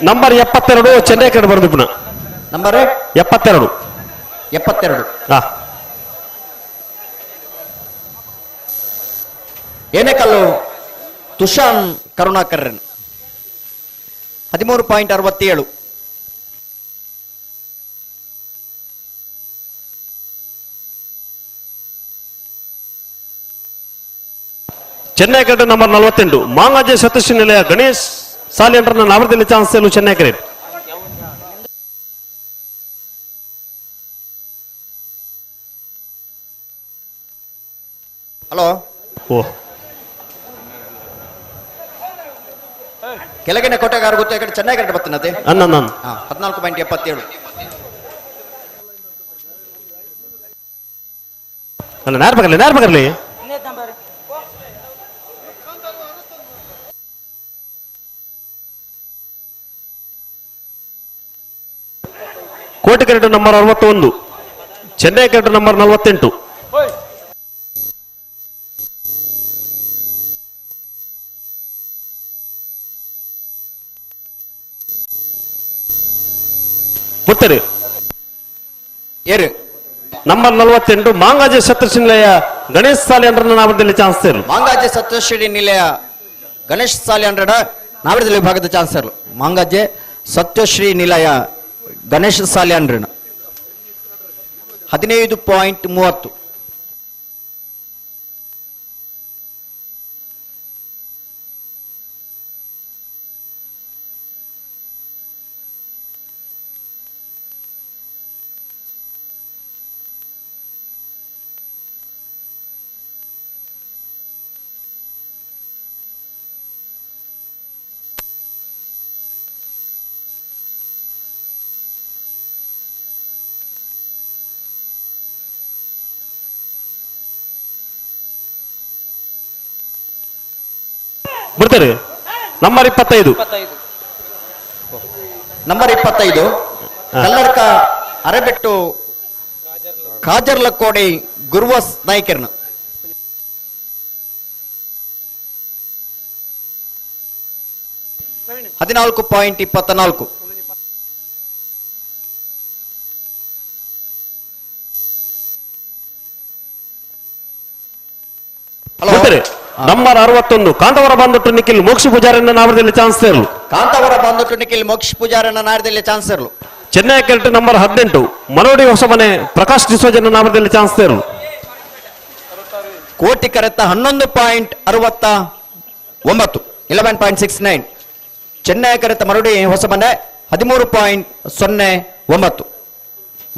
ನಂಬರ್ 72 ಚೆನ್ನೈ ಕಡೆ ಬರೋದು ಪುನಃ. ನಂಬರ್ 72. 72. ಏನೇಕಲ್ಲು ತುಷಾನ್ ಕರುಣಾಕರನ್ 13.67. ಚೆನ್ನೈ ಕರೆಟ್ ನಂಬರ್ 48 ಮಾಂಗಾಜೆ ಸತೀಶ್ ನಿಲಯ ಗಣೇಶ್ ಸಾಲಿಯಂಟ್ರನ್ನ ನಾವರದಲ್ಲಿ ಚಾನ್ಸ್ ಎಲ್ಲೂ ಚೆನ್ನೈ ಕರೆಟ್. ಹಲೋ ಓ ಕೆಳಗಿನ ಕೋಟೆಗಾರ ಗೊತ್ತು ಈ ಕಡೆ ಚೆನ್ನೈ ಕರೆಟ್ ಬರ್ತಾನತೆ. ಅನ್ನ 14.77. ಅಲ್ಲ ನೇರ ಬರಲಿ ನೇರ ಬರಲಿ. ಕೋಟಿ ಕರೆಟ್ ನಂಬರ್ 61, ಚೆನ್ನೈ ಕರೆಟ್ ನಂಬರ್ 48. ಮುತ್ತರಿ ಏರು ನಂಬರ್ 48 ಮಾಂಗಾಜೆ ಸತ್ಯಶ್ರೀ ನಿಲಯ ಗಣೇಶ್ ಸಾಲಿ ಅಂಡ್ರನ ನಾವರದಲ್ಲಿ ಚಾನ್ಸ್ ಇರು. ಮಾಂಗಾಜೆ ಸತ್ಯಶ್ರೀ ನಿಲಯ ಗಣೇಶ್ ಸಾಲಿ ಅಂಡ್ರಡ ನಾವರದಲ್ಲಿ ವಿಭಾಗದ ಚಾನ್ಸರ್ ಮಾಂಗಾಜೆ ಸತ್ಯಶ್ರೀ ನಿಲಯ ಗಣೇಶ್ ಸಾಲಿ ಅಂಡ್ರನ 15.30. ಬರ್ತಾರೆ ನಂಬರ್ 25. ನಂಬರ್ 25 ಕಲ್ಲರ್ಕ ಅರೆಬೆಟ್ಟು ಕಾಜರ್ಲಕೋಡಿ ಗುರುವಸ್ ನಾಯ್ಕರ್ನ. 14.24. ಬರ್ತಾರೆ ನಂಬರ್ 61 ಕಾಂತಾವರ ಬಂದಟ್ಟು ನಿಖಿಲ್ ಮೋಕ್ಷ ಪೂಜಾರನ್ನ ನಾವರದಲ್ಲಿ ಚಾನ್ಸ್ ಇರಲು. ಕಾಂತಾವರ ಬಂದಟ್ಟು ನಿಖಿಲ್ ಮೋಕ್ಷ ಪೂಜಾರನ್ನ ನಾವರದಲ್ಲಿ ಚಾನ್ಸ್ ಇರಲು. ಚೆನ್ನೈ ಕೆರೆಟ್ ನಂಬರ್ 18 ಮನೋಡಿ ಹೊಸಮನೆ ಪ್ರಕಾಶ್ ಡಿಸೋಜನ್ನ ನಾವರದಲ್ಲಿ ಚಾನ್ಸ್ ಇರಲು. ಕೋಟಿ ಕರೆತ 11.69 11.69. ಚೆನ್ನೈ ಕರೆತ ಮರುಡಿ ಹೊಸಮನೆ 13.09.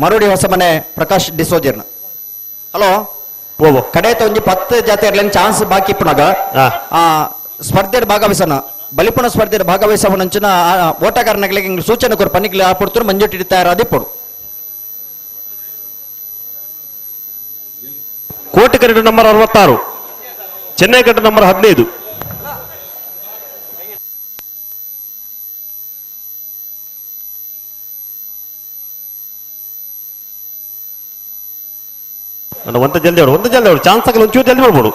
ಮರುಡಿ ಹೊಸಮನೆ ಪ್ರಕಾಶ್ ಡಿಸೋಜರ್ನ. ಹಲೋ ಕಡೆತ ಒಂಜಿ 10 ಜಾತಿ ಚಾನ್ಸ್ ಬಾಕಿ ಇಪ್ಪುನಗ ಸ್ಪರ್ಧೆ ಭಾಗವಹಿಸೋಣ ಬಲಿಪುಣ ಸ್ಪರ್ಧೆ ಭಾಗವಹಿಸವನಂಚಿನ ಓಟಗಾರನಗಳಿಗೆ ಸೂಚನೆ ಕೊರು ಪನ್ನಿಕ್ಲೆ ಆಪುಡ್ತರು ಮಂಜುಟಿ ತಯಾರಾದಿಪ್ಪಡು. ಕೋಟಿ ಕರೆಟ್ ನಂಬರ್ 66 ಚೆನ್ನೈ ಕರೆಟ್ ನಂಬರ್ 15. ಒಂದ ಜಲ್ದಿ ಅವಳು ಒಂದ ಜಲ್ದಿ ಅವಳು ಚಾನ್ಸ್ ಆಗಲ್ಲ ಒಂಚೂರು ಜಲ್ದಿ ಮಾಡ್ಬೋದು.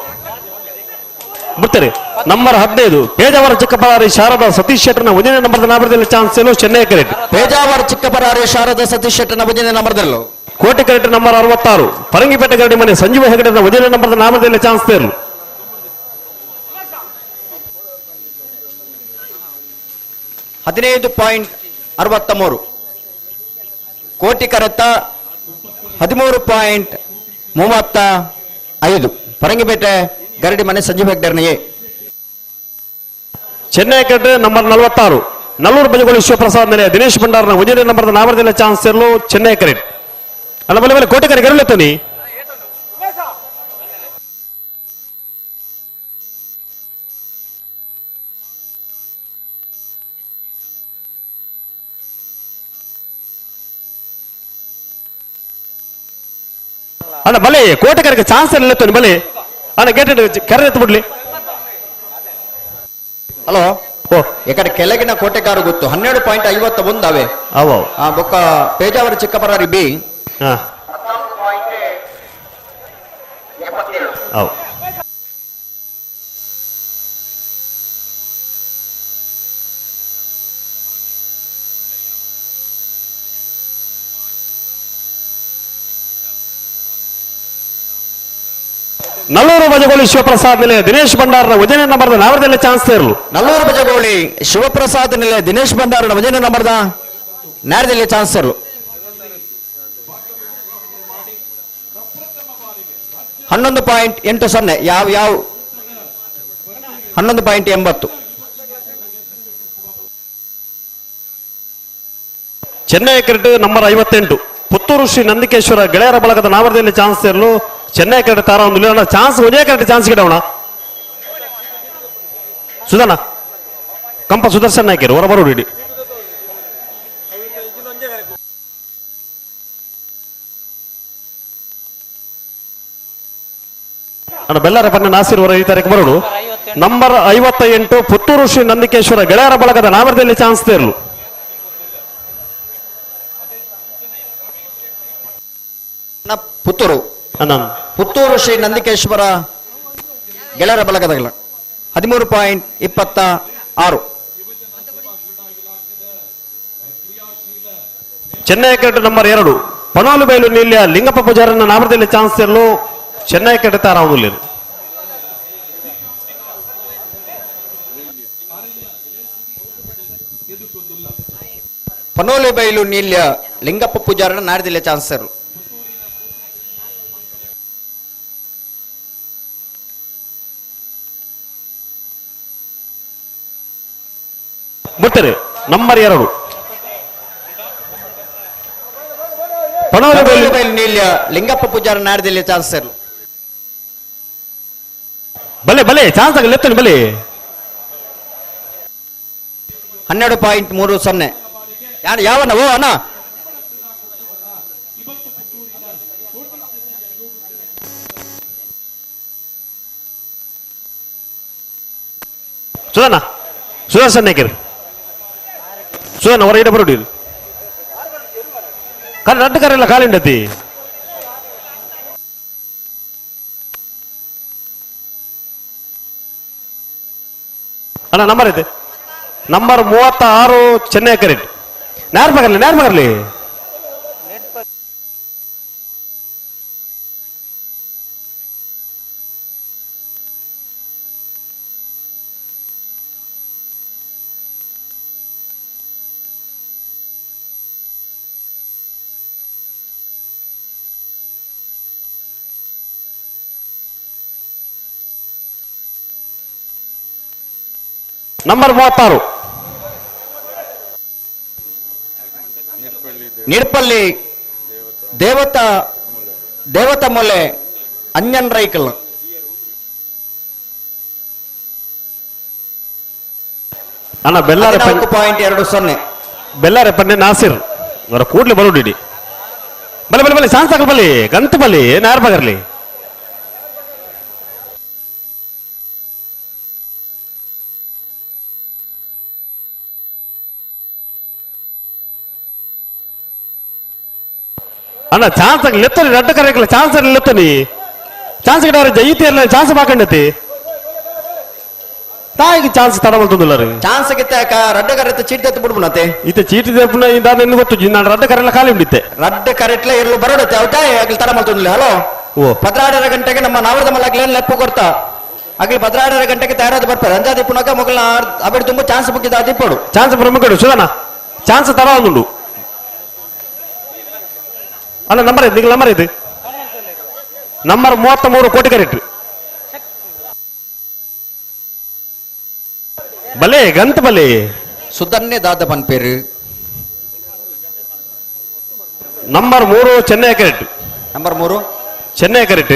ಬಿಡ್ತಾರೆ ನಂಬರ್ 15 ಪೇಜಾವರ ಚಿಕ್ಕಪರಾರಿ ಶಾರದಾ ಸತೀಶ್ ಶೆಟ್ಟರ್ನ ಒಂದನೇ ನಂಬರ್ದ ನಾಮದಲ್ಲಿ ಚಾನ್ಸ್ ಚೆನ್ನೈ ಕರೆಟ್. ಪೇಜಾವರ ಚಿಕ್ಕಪರಾರಿ ಶಾರದಾ ಸತೀಶ್ ಶೆಟ್ಟರ್ನ ಒಂದನೇ ನಂಬರ್ದಲ್ಲೂ. ಕೋಟೆ ಕರೆಟ್ ನಂಬರ್ 66 ಪರಂಗಿಪೇಟೆ ಗರಡಿ ಮನೆ ಸಂಜೀವ ಹೆಗಡೆನ ಒಂದನೇ ನಂಬರ್ದ ನಾಮದಲ್ಲಿ ಚಾನ್ಸ್ ತೇರ್ಲು. ಹದಿನೈದು ಪಾಯಿಂಟ್ ಅರವತ್ತ ಮೂರು ಕೋಟಿ ಕರೆತ 13.35 ಪರಂಗಿಪೇಟೆ ಗರಡಿ ಮನೆ ಸಂಜೀವ ಹೆಗ್ಡರ್ನಿಗೆ. ಚೆನ್ನೈ ಕರೆಟ್ ನಂಬರ್ 46 ನಲ್ಲೂರು ಬಜಗೋಳಿ ಶಿವಪ್ರಸಾದ್ ನೆಲೆ ದಿನೇಶ್ ಭಂಡಾರ್ನ ಒಂದನೇ ನಂಬರ್ದ ನಾಮದಲ್ಲಿ ಚಾನ್ಸ್ ತೇರ್ಲು ಚೆನ್ನೈ ಕರೆಟ್. ಅಲ್ಲ ಬಲೆ ಬಲೆ ಕೋಟೆ ಕರೆ ಗರಲೆತ್ತನಿ. ಅಣ್ಣ ಬಲೆ ಕೋಟೆ ಕರೆಗೆ ಚಾನ್ಸ್ ಇರಲಿಲ್ಲ ಬಲೆ ಅಣ್ಣ ಗೇಟ್ ಕರೆ ಎತ್ತು ಬಿಡ್ಲಿ. ಹಲೋ ಓ ಈ ಕೆಳಗಿನ ಕೋಟೆಗಾರು ಗೊತ್ತು 12.51 ಅವೆ. ಅವ ಬೊಕ್ಕ ಪೇಜಾವರ ಚಿಕ್ಕಪರಾರಿ ಬಿ ಅವು ನಲ್ಲೂರು ಬಜಗೋಳಿ ಶಿವಪ್ರಸಾದ್ ನಿಲೆ ದಿನೇಶ್ ಭಂಡಾರನ ಒಂದನೇ ನಂಬರ್ದ ನಾವರದಲ್ಲಿ ಚಾನ್ಸ್ ತೇರ್ಲು. ನಲ್ಲೂರು ಬಜಗೋಳಿ ಶಿವಪ್ರಸಾದ್ ನಿಲೆ ದಿನೇಶ್ ಭಂಡಾರನ ಒಂದನೇ ನಂಬರ್ದ ನ್ಯಾರದಲ್ಲಿ ಚಾನ್ಸ್ ತೇರ್ಲು. 11.80 ಯಾವ ಯಾವ 11.80. ಚೆನ್ನೈ ಕ್ರಿಕೆಟ್ ನಂಬರ್ 58 ಪುತ್ತೂರು ಶ್ರೀ ನಂದಿಕೇಶ್ವರ ಗೆಳೆಯರ ಬಳಗದ ನಾವರದಲ್ಲಿ ಚಾನ್ಸ್ ತೇರ್ಲು. ಚೆನ್ನೈ ಕ್ರಿಕೆಟ್ ತಾರ ಒಂದು ಚಾನ್ಸ್ ಒಂದೇ ಕ್ರಿಕೆಟ್ ಚಾನ್ಸ್ ಗಿಡವಣ ಸುಧಾನ ಕಂಪ ಸುದರ್ಶನ್ ನಾಯ್ಕರು ಹೊರ ಬರೋಡಿ. ಅಣ್ಣ ಬೆಲ್ಲಾರ ಪನ್ನ ನಾಸಿರ್ ಹೊರ ಈ ತಾರೀಕು ಬರೋಡು. ನಂಬರ್ 58 ಪುತ್ತೂರು ಶ್ರೀ ನಂದಿಕೇಶ್ವರ ಗೆಳೆಯರ ಬಳಗದ ನಾವರದಲ್ಲಿ ಚಾನ್ಸ್ ತೇರ್ಲು. ಪುತ್ತೂರು ಅಣ್ಣ ಪುತ್ತೂರು ಶ್ರೀ ನಂದಿಕೇಶ್ವರ ಗೆಳೆಯರ ಬಳಗದಗಳ 13.26. ಚೆನ್ನೈ ಕ್ರಿಕೆಟ್ ನಂಬರ್ 2 ಪಣಾಲು ಬೈಲು ನೀಲ್ಯ ಲಿಂಗಪ್ಪ ಪೂಜಾರನ್ನ ನಾಮದಲ್ಲಿ ಚಾನ್ಸ್ ತೇರ್ಲು. ಚೆನ್ನೈ ಕ್ರಿಕೆಟ್ ತಾರ ಪನೋಲಿ ಬೈಲು ನೀಲ್ಯ ಲಿಂಗಪ್ಪ ಪೂಜಾರನ ನಾಡದಿಲ್ಲ ಚಾನ್ಸ್ ತೇರ್ಲು. ಬಿಡ್ತಾರೆ ನಂಬರ್ 2 ಪಣೋಲಿ ಬೈಲು ಬೈಲು ನೀಲ್ಯ ಲಿಂಗಪ್ಪ ಪೂಜಾರ ನಾಡದಿಲ್ಲ ಚಾನ್ಸ್ ತೇರ್ಲು. ಬಲೆ ಬಲೆ ಚಾನ್ಸ್ ಆಗಲಿ ಎತ್ತನಿ ಬಲೆ. 12.30 ಯಾರು ಯಾವನ ಓ ಅಣ್ಣ ಸುಧಾನ ಸುದರ್ಶನ್ ನಾಯ್ಕರ್ ಸುಧಾನ ಹೊರ ಇಡ ಬರೋಡಿ ಕರೆ ರಡ್ಡು ಕರೆಲ್ಲ ಕಾಲಿಂಡತಿ. ಅಣ್ಣ ನಂಬರ್ ಐತೆ ನಂಬರ್ 36 ಚೆನ್ನೈ ಕರೆಟ್. ನೇರ ಬಗರ್ಲಿ ನೇರ ಬಗರ್ಲಿ ನಂಬರ್ 36 ನಿಡ್ಪಲ್ಲಿ ದೇವತಾ ದೇವತಾ ಮೊಲೆ ಅಂಜನ್ ರೈಕಲ್. ಅಣ್ಣ ಬೆಲ್ಲಾರೆ 14.20 ಬೆಲ್ಲಾರೆ ಪನ್ನೆ ನಾಸಿರ್ ಅವರ ಕೂಡ್ಲೆ ಬರೋಡಿ. ಬಲೆ ಬಲೆ ಬಲೆ ಚಾನ್ಸ್ ಹಾಕಲ್ ಬಲಿ ಗಂತ ಬಲಿ ನೇರ ಬಗರ್ಲಿ. ಅಣ್ಣ ಚಾನ್ಸ್ ಲೆತ್ತನಿ ರಡ್ಡು ಕರೆಕಲ್ಲ ಚಾನ್ಸ್ ಲೆತ್ತನಿ ಚಾನ್ಸ್ ಗಿಡ ಜೈತಿ ಚಾನ್ಸ್ ಬಾಕಂಡತಿ. ತಾಯಿಗೆ ಚಾನ್ಸ್ ತಡ ಮಲ್ತೊಂದುಲ್ಲರು ಚಾನ್ಸ್ ಗಿತ್ತ ರಡ್ಡ ಕರೆತ್ತ ಚೀಟಿ ತತ್ತು ಬಿಡ್ಬುನತೆ ಇತ್ತೆ ಚೀಟಿ ದೇಪುನ ಇಂದ ನಿನ್ನ ಗೊತ್ತು ನಾನು ರಡ್ಡ ಕರೆಲ್ಲ ಖಾಲಿ ಉಂಡಿತ್ತೆ ರಡ್ಡ ಕರೆಟ್ಲೆ ಇರಲು ಬರೋಡತ್ತೆ ಅವು ತಾಯಿ ಅಗ್ಲಿ ತಡ ಮಲ್ತೊಂದಿಲ್ಲ. ಹಲೋ ಓ 12:30 ಗಂಟೆಗೆ ನಮ್ಮ ನಾವರದ ಮಲ್ಲಗ್ಲೇನ್ ಲೆಪ್ಪು ಕೊಡ್ತಾ ಅಗ್ಲಿ 12:30 ಗಂಟೆಗೆ ತಯಾರಾದ ಬರ್ತಾರೆ ಅಂಜಾದಿ ಪುನಕ ಮೊಗಲ ಅಬಡಿ ತುಂಬ ಚಾನ್ಸ್ ಬುಕ್ಕಿದ ದಿಪ್ಪಡು ಚಾನ್ಸ್ ಪ್ರಮುಖಡು ಸುಧನ ಚಾನ್ಸ್ ತಡ ಒಂದುಂಡು ಅಲ್ಲ ನಂಬರ್ ಇದು ನಂಬರ್ ಇದು ನಂಬರ್ 33 ಕೋಟಿ ಕರೆಕ್ಟ್ ಬಲೆ ಗಂತ ಬಲೆ ಸುಧನ್ಯ ದಾದ ಪನ್ಪೇರು number 3 Chennai correct number 3 Chennai correct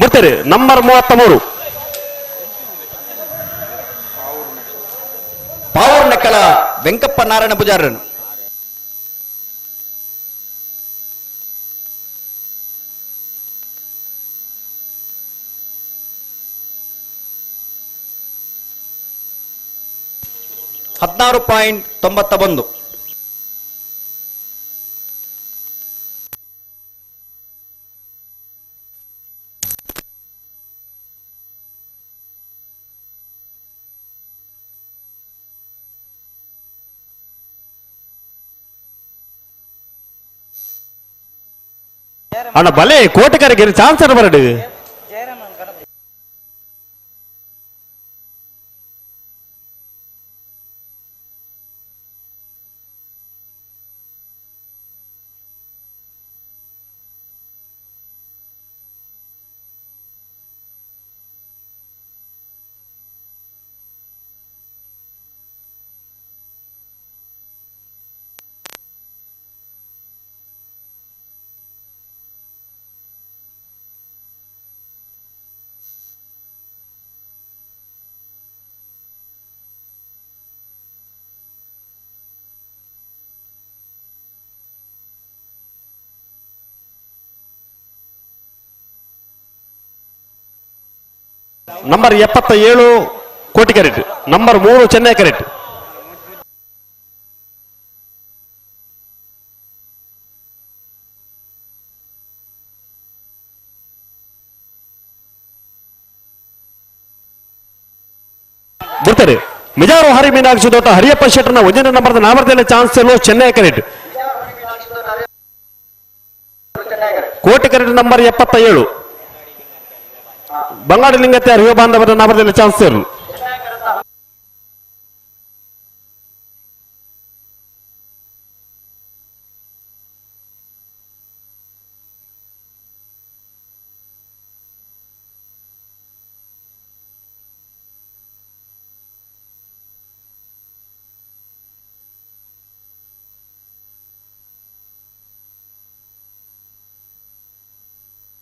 ಬರ್ತಾರೆ ನಂಬರ್ 33 ಪಾವೂರ್ ನಕ್ಕಲ ವೆಂಕಪ್ಪ ನಾರಾಯಣ ಪೂಜಾರನು ಹದಿನಾರು ಪಾಯಿಂಟ್ 91. ಅಣ್ಣ ಬಲೆ ಕೋಟೆಕರೆಗೆ ಚಾನ್ಸ್ ಬರಡು ನಂಬರ್ 77 ಕೋಟಿ correct number 3 Chennai correct ಬರ್ತಾರೆ ಮಿಜಾರು ಹರಿ ಮೀನಾಕ್ಷಿ ದೋಟ ಹರಿಯಪ್ಪ ಶೆಟ್ಟರ್ನ ಒಂದನೇ ನಂಬರ್ದ ನಾಮರ್ದಲ್ಲಿ ಚಾನ್ಸ್ ಎಲ್ಲೋ ಚೆನ್ನೈ ಕರೆಕ್ಟ್ ಕೋಟಿ ಕರೆಕ್ಟ್ ನಂಬರ್ 77 ಬಂಗಾಡಿ ಲಿಂಗತೆ ಅರಿವ ಬಾಂಧವರ ನಾಮದಲ್ಲಿ ಚಾನ್ಸ್ ಇರಲು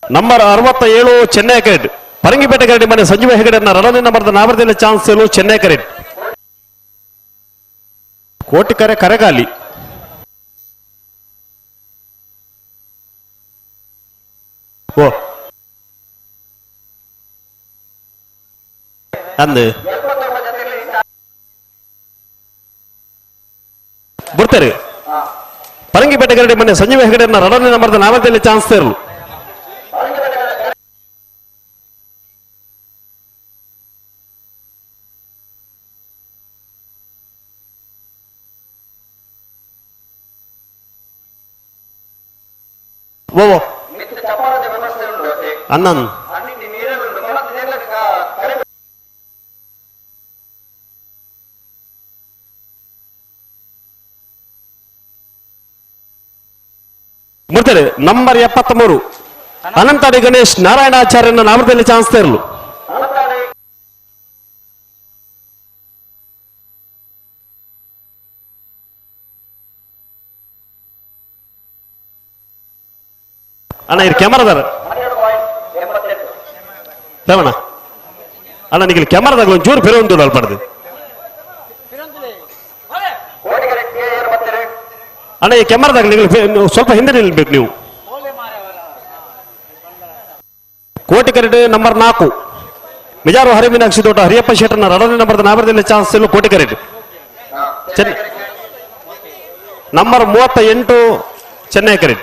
ನಂಬರ್ 67 ಚೆನ್ನೈ ಕರೆಕ್ಟ್ ಪರಂಗಿಪೇಟೆ ಕರಡಿ ಮನೆ ಸಂಜೀವ ಹೆಗಡೆಯನ್ನ ರಡನೇ ನಂಬರ್ದ ನಾಮರ್ದಲ್ಲಿ ಚಾನ್ಸ್ ಇರಲು ಚೆನ್ನೈ ಕರೆಕ್ಟ್ ಕೋಟಿ ಕರೆ ಕರೆಗಾಲಿ ಓ ಅಂದು ಬರ್ತಾರೆ ಪರಂಗಿಪೇಟೆ ಕರಡಿ ಮನೆ ಸಂಜೀವ ಹೆಗಡೆಯನ್ನ ರಡನೇ ನಂಬರ್ದ ನಾಮರ್ದಲ್ಲಿ ಚಾನ್ಸ್ ಇರಲು ಓ ಅಣ್ಣನ್ ಬರ್ತಾರೆ ನಂಬರ್ 73 ಅನಂತಾಡಿ ಗಣೇಶ್ ನಾರಾಯಣಾಚಾರ್ಯನ ನಾಮದಲ್ಲಿ ಚಾನ್ಸ್ ಇರಲು ಅಣ್ಣ ಇದು ಕ್ಯಾಮರಾದಾರ ರೇವಣ್ಣ ಅಣ್ಣ ನಿಮಗೆ ಕ್ಯಾಮರಾದಾಗ ಒಂದು ಚೂರು ಫಿರೊಂದು ಅಲ್ಪಡ್ದು ಅಣ್ಣ ಈ ಕ್ಯಾಮರಾದಾಗ ನೀವು ಸ್ವಲ್ಪ ಹಿಂದೆ ನಿಲ್ಬೇಕು ನೀವು. ಕೋಟಿ ಕರೆಡ್ ನಂಬರ್ 4 ಮಿಜಾರು ಹರಿಮೀನಾಕ್ಷಿ ತೋಟ ಹರಿಯಪ್ಪ ಶೆಟ್ಟರ್ನ ರಡನೇ ನಂಬರ್ದ ನಾಮದಲ್ಲಿ ಚಾನ್ಸ್ ಇಲ್ಲ ಕೋಟಿ ಕರೆಡ್ ನಂಬರ್ 38 ಚೆನ್ನೈ ಕರೆಡ್.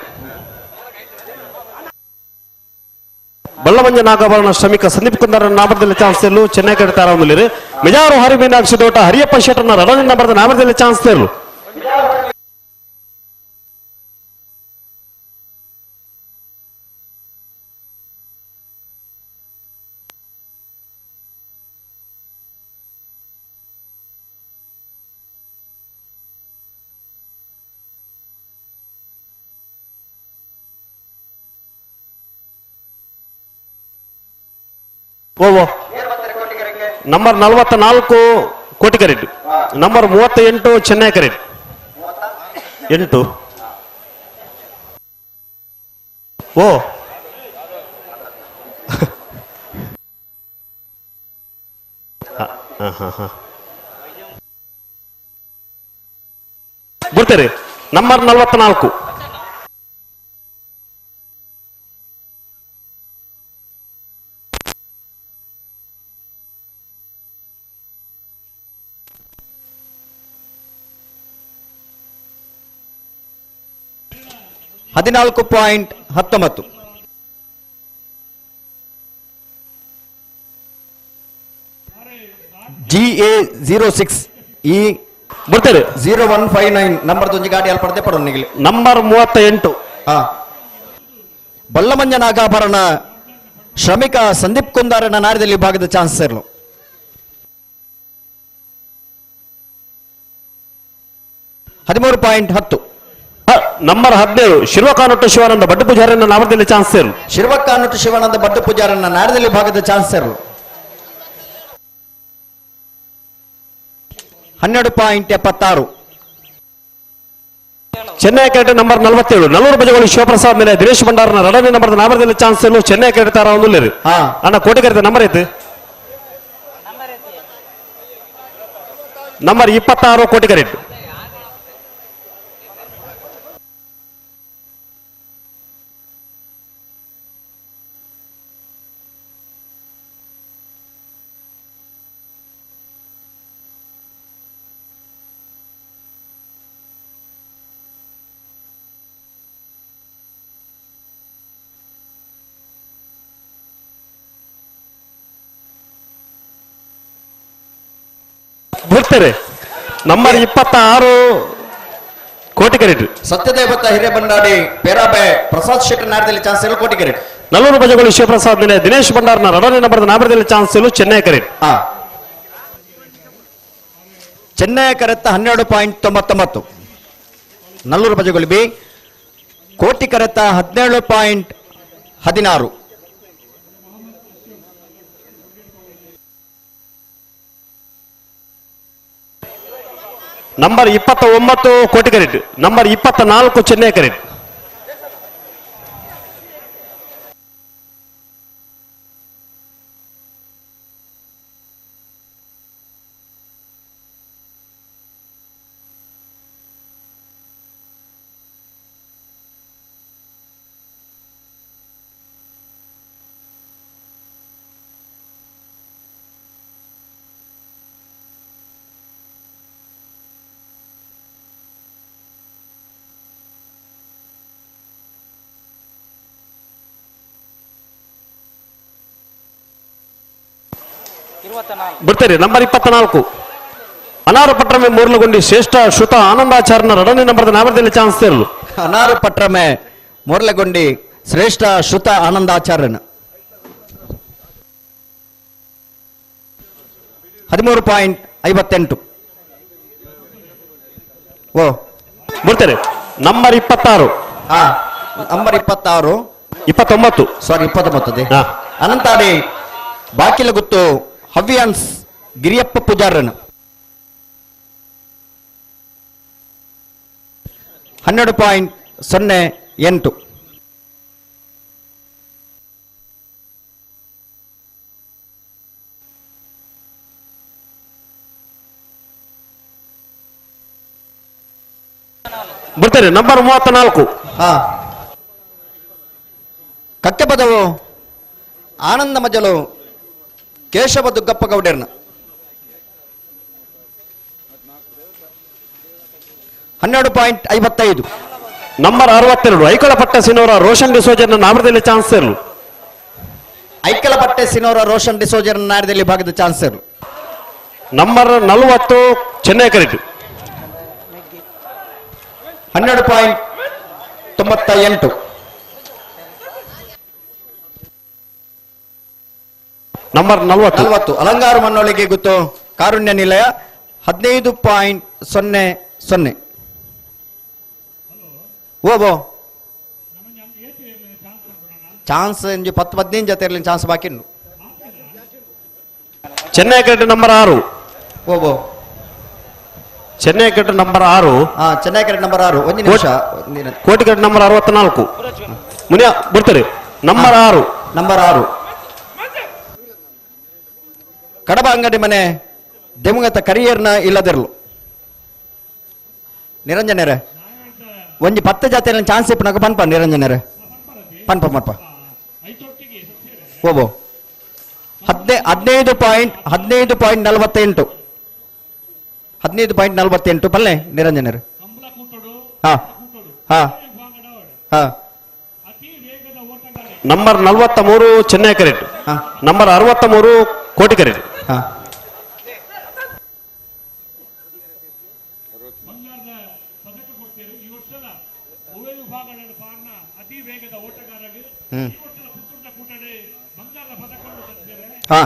Ballamanja Nagabharana ಶ್ರಮಿಕ ಸಂದೀಪ್ ಕುಂದಾರನ ನಾಮದಲ್ಲಿ ಚಾನ್ಸ್ ಇರಲು ಚೆನ್ನೈ ಕಡೆ ತಾರೊಂದಿಲ್ಲಿರು ಮಿಜಾರು ಹರಿಮೀನಾಕ್ಷಿ ದೋಟ ಹರಿಯಪ್ಪ ಶೆಟ್ಟರ್ನ ಎರಡನೇ ನಂಬರ್ದ ನಾಮದಲ್ಲಿ ಚಾನ್ಸ್ ಇರಲು ನಂಬರ್ 44 ಕೋಟಿಕರೆಡ್ಡಿ, ನಂಬರ್ 38 ಚೆನ್ನೈ ಕರೆಡ್ಡಿ 8 ಓ ಬರ್ತಾರೆ. ನಂಬರ್ 44 14.19. GA06 E ಬರ್ತಾರೆ. 0159 ನಂಬರ್ ದೊಂಜಿ ಗಾಡಿ ಅಲ್ಲಿ ಪಡೆದೇ ಪಡೋ ನಿಗಲಿ. ನಂಬರ್ 38 ಹಾ ಬಲ್ಲಮಂಜ ನಾಗಾಭರಣ ಶ್ರಮಿಕ ಸಂದೀಪ್ ಕುಂದಾರನ ನಾರದಲ್ಲಿ ಭಾಗದ ಚಾನ್ಸ್ ಇರಲು. 13.10. ನಂಬರ್ 17 ಶಿರ್ವಕಾನೊಟ್ಟು ಶಿವಾನಂದ ಬಡ್ಡು ಪೂಜಾರನ್ನ ನಾಮದಲ್ಲಿ ಚಾನ್ಸ್ ಇರಲು. ಶಿರ್ವಕಾನೊಟ್ಟು ಶಿವಾನಂದ ಬಡ್ಡು ಪೂಜಾರನ್ನ ನಾಡದಲ್ಲಿ ಭಾಗದ ಚಾನ್ಸ್ ಇರಲು. 12.76. ಚೆನ್ನೈ ಕ್ರಿಕೆಟ್ ನಂಬರ್ 47 ನಲ್ಲೂರು ಬಜಗೋಳಿ ಶಿವಪ್ರಸಾದ್ ಮೇಲೆ ದಿನೇಶ್ ಭಂಡಾರನ ಎರಡನೇ ನಂಬರ್ ನಾಮದಲ್ಲಿ ಚಾನ್ಸ್ ಇರಲು ಚೆನ್ನೈ ಕ್ರಿಕೆಟ್ ತಾರ ಒಂದು ಅಣ್ಣ ಕೋಟೆ ಕರೆದ ನಂಬರ್ ಐತೆ ನಂಬರ್ 26 ಕೋಟಿ ಕರೆಟ್. ಬರ್ತಾರೆ. ನಂಬರ್ 26 ಕೋಟಿ ಕರೆಟ್. ಸತ್ಯದೇವತ ಹಿರೇಬಂಡಾಡಿ ಪೇರಾಬೆ ಪ್ರಸಾದ್ ಶೆಟ್ಟರ್ ನಾಡದಲ್ಲಿ ಚಾನ್ಸ್ ಇರಲು ಕೋಟಿ ಕರೆಟ್. ನಲ್ಲೂರು ಬಜಗೋಳಿ ಶಿವಪ್ರಸಾದ್ ಮೇಲೆ ದಿನೇಶ್ ಭಂಡಾರನ ಎರಡನೇ ನಂಬರ್ ನಾಮದಲ್ಲಿ ಚಾನ್ಸ್ ಇರಲು ಚೆನ್ನೈ ಕರೆಟ್. ಚೆನ್ನೈ ಕರೆತ್ತ 12.99. ನಲ್ಲೂರು ಬಜಗೋಳಿ ಬಿ ಕೋಟಿ ಕರೆತ್ತ 17.16. ನಂಬರ್ 29 ಕೋಟಿ ಕರೆಟ್, ನಂಬರ್ 24 ಚೆನ್ನೈ ಕರೆಟ್. ಬರ್ತಾರೆ. ನಂಬರ್ 24 ಅನಾರು ಪಟ್ರಮೆ ಮೂರ್ಲಗುಂಡಿ ಶ್ರೇಷ್ಠ ಶ್ರುತ ಆನಂದಾಚಾರ್ಯನ ಎರಡನೇ ನಂಬರ್ ನಾಮದಲ್ಲಿ ಚಾನ್ಸ್ ಇರಲು. ಅನಾರು ಪಟ್ರಮೆ ಮೂರ್ಲಗುಂಡಿ ಶ್ರೇಷ್ಠ ಶ್ರುತ ಆನಂದಾಚಾರ್ಯನ 13.58. ಓ ಬರ್ತಾರೆ. ನಂಬರ್ 26 ನಂಬರ್ 26 29 ಸಾರಿ 29 ಅನಂತಾಡಿ ಬಾಕಿಲಗುತ್ತು ಹವ್ಯಾನ್ಸ್ ಗಿರಿಯಪ್ಪ ಪೂಜಾರನ್ 12.08. ಬರ್ತಾರೆ. ನಂಬರ್ 34 ಕಕ್ಕೆಪದವು ಆನಂದ ಮಜಲು ಕೇಶವ ದುಗ್ಗಪ್ಪ ಗೌಡರ್ನ 12.55. ನಂಬರ್ 62 ಐಕೊಳಪಟ್ಟ ಸಿನೋರ ರೋಷನ್ ಡಿಸೋಜರ್ನ ನಾಮದಲ್ಲಿ ಚಾನ್ಸ್ ಇರಲು. ಐಕಲಪಟ್ಟೆ ಸಿನೋರ ರೋಷನ್ ಡಿಸೋಜರ್ ನಾಡದಲ್ಲಿ ಭಾಗದ ಚಾನ್ಸರ್. ನಂಬರ್ 40 ಚೆನ್ನೈ ಕರೆಟ್ 12.98. ನಂಬರ್ 40 40 ಅಲಂಗಾರು ಮನ್ನೊಳಿಗೆ ಗೊತ್ತು ಕಾರುಣ್ಯ ನಿಲಯ 15.00. ಓಬೋ ಚಾನ್ಸ್ ಇಂಜಿ 10-15 ಜೊತೆ ಇರಲಿ ಚಾನ್ಸ್ ಬಾಕಿ ಉಂಟು. ಚೆನ್ನೈ ಕರೆಟ್ ನಂಬರ್ 6. ಓಬೋ ಚೆನ್ನೈ ಕರೆಟ್ ನಂಬರ್ 6. ಚೆನ್ನೈ ಕರೆಟ್ ನಂಬರ್ 6. ಒಂದು ನಿಮಿಷ. ಕೋಟಿ ಕರೆಟ್ ನಂಬರ್ 64. ಮುನಿಯ ಬರ್ತಾರೆ. ನಂಬರ್ 6. ನಂಬರ್ 6 ಕಡಬ ಅಂಗಡಿ ಮನೆ ದೆಮುಗತ ಕರಿಯರ್ನ ಇಲ್ಲದಿರಲು ನಿರಂಜನರೇ ಒಂಜಿ 10 ಜಾತಿಯಲ್ಲಿ ಚಾನ್ಸ್ ಇಪ್ಪನಾಗ ಪನ್ಪ ನಿರಂಜನರೇ ಪನ್ಪ ಮನ್ಪ ಓಬೋ 15.48 15.48 ಪಲ್ಲೆ ನಿರಂಜನರು. ಹಾ ಹಾ ಹಾ ನಂಬರ್ 43 ಚೆನ್ನೈ ಕರೆಟ್. ನಂಬರ್ 63 ಕೋಟಿ ಕರೆಟ್. ಹಾ ಹಾ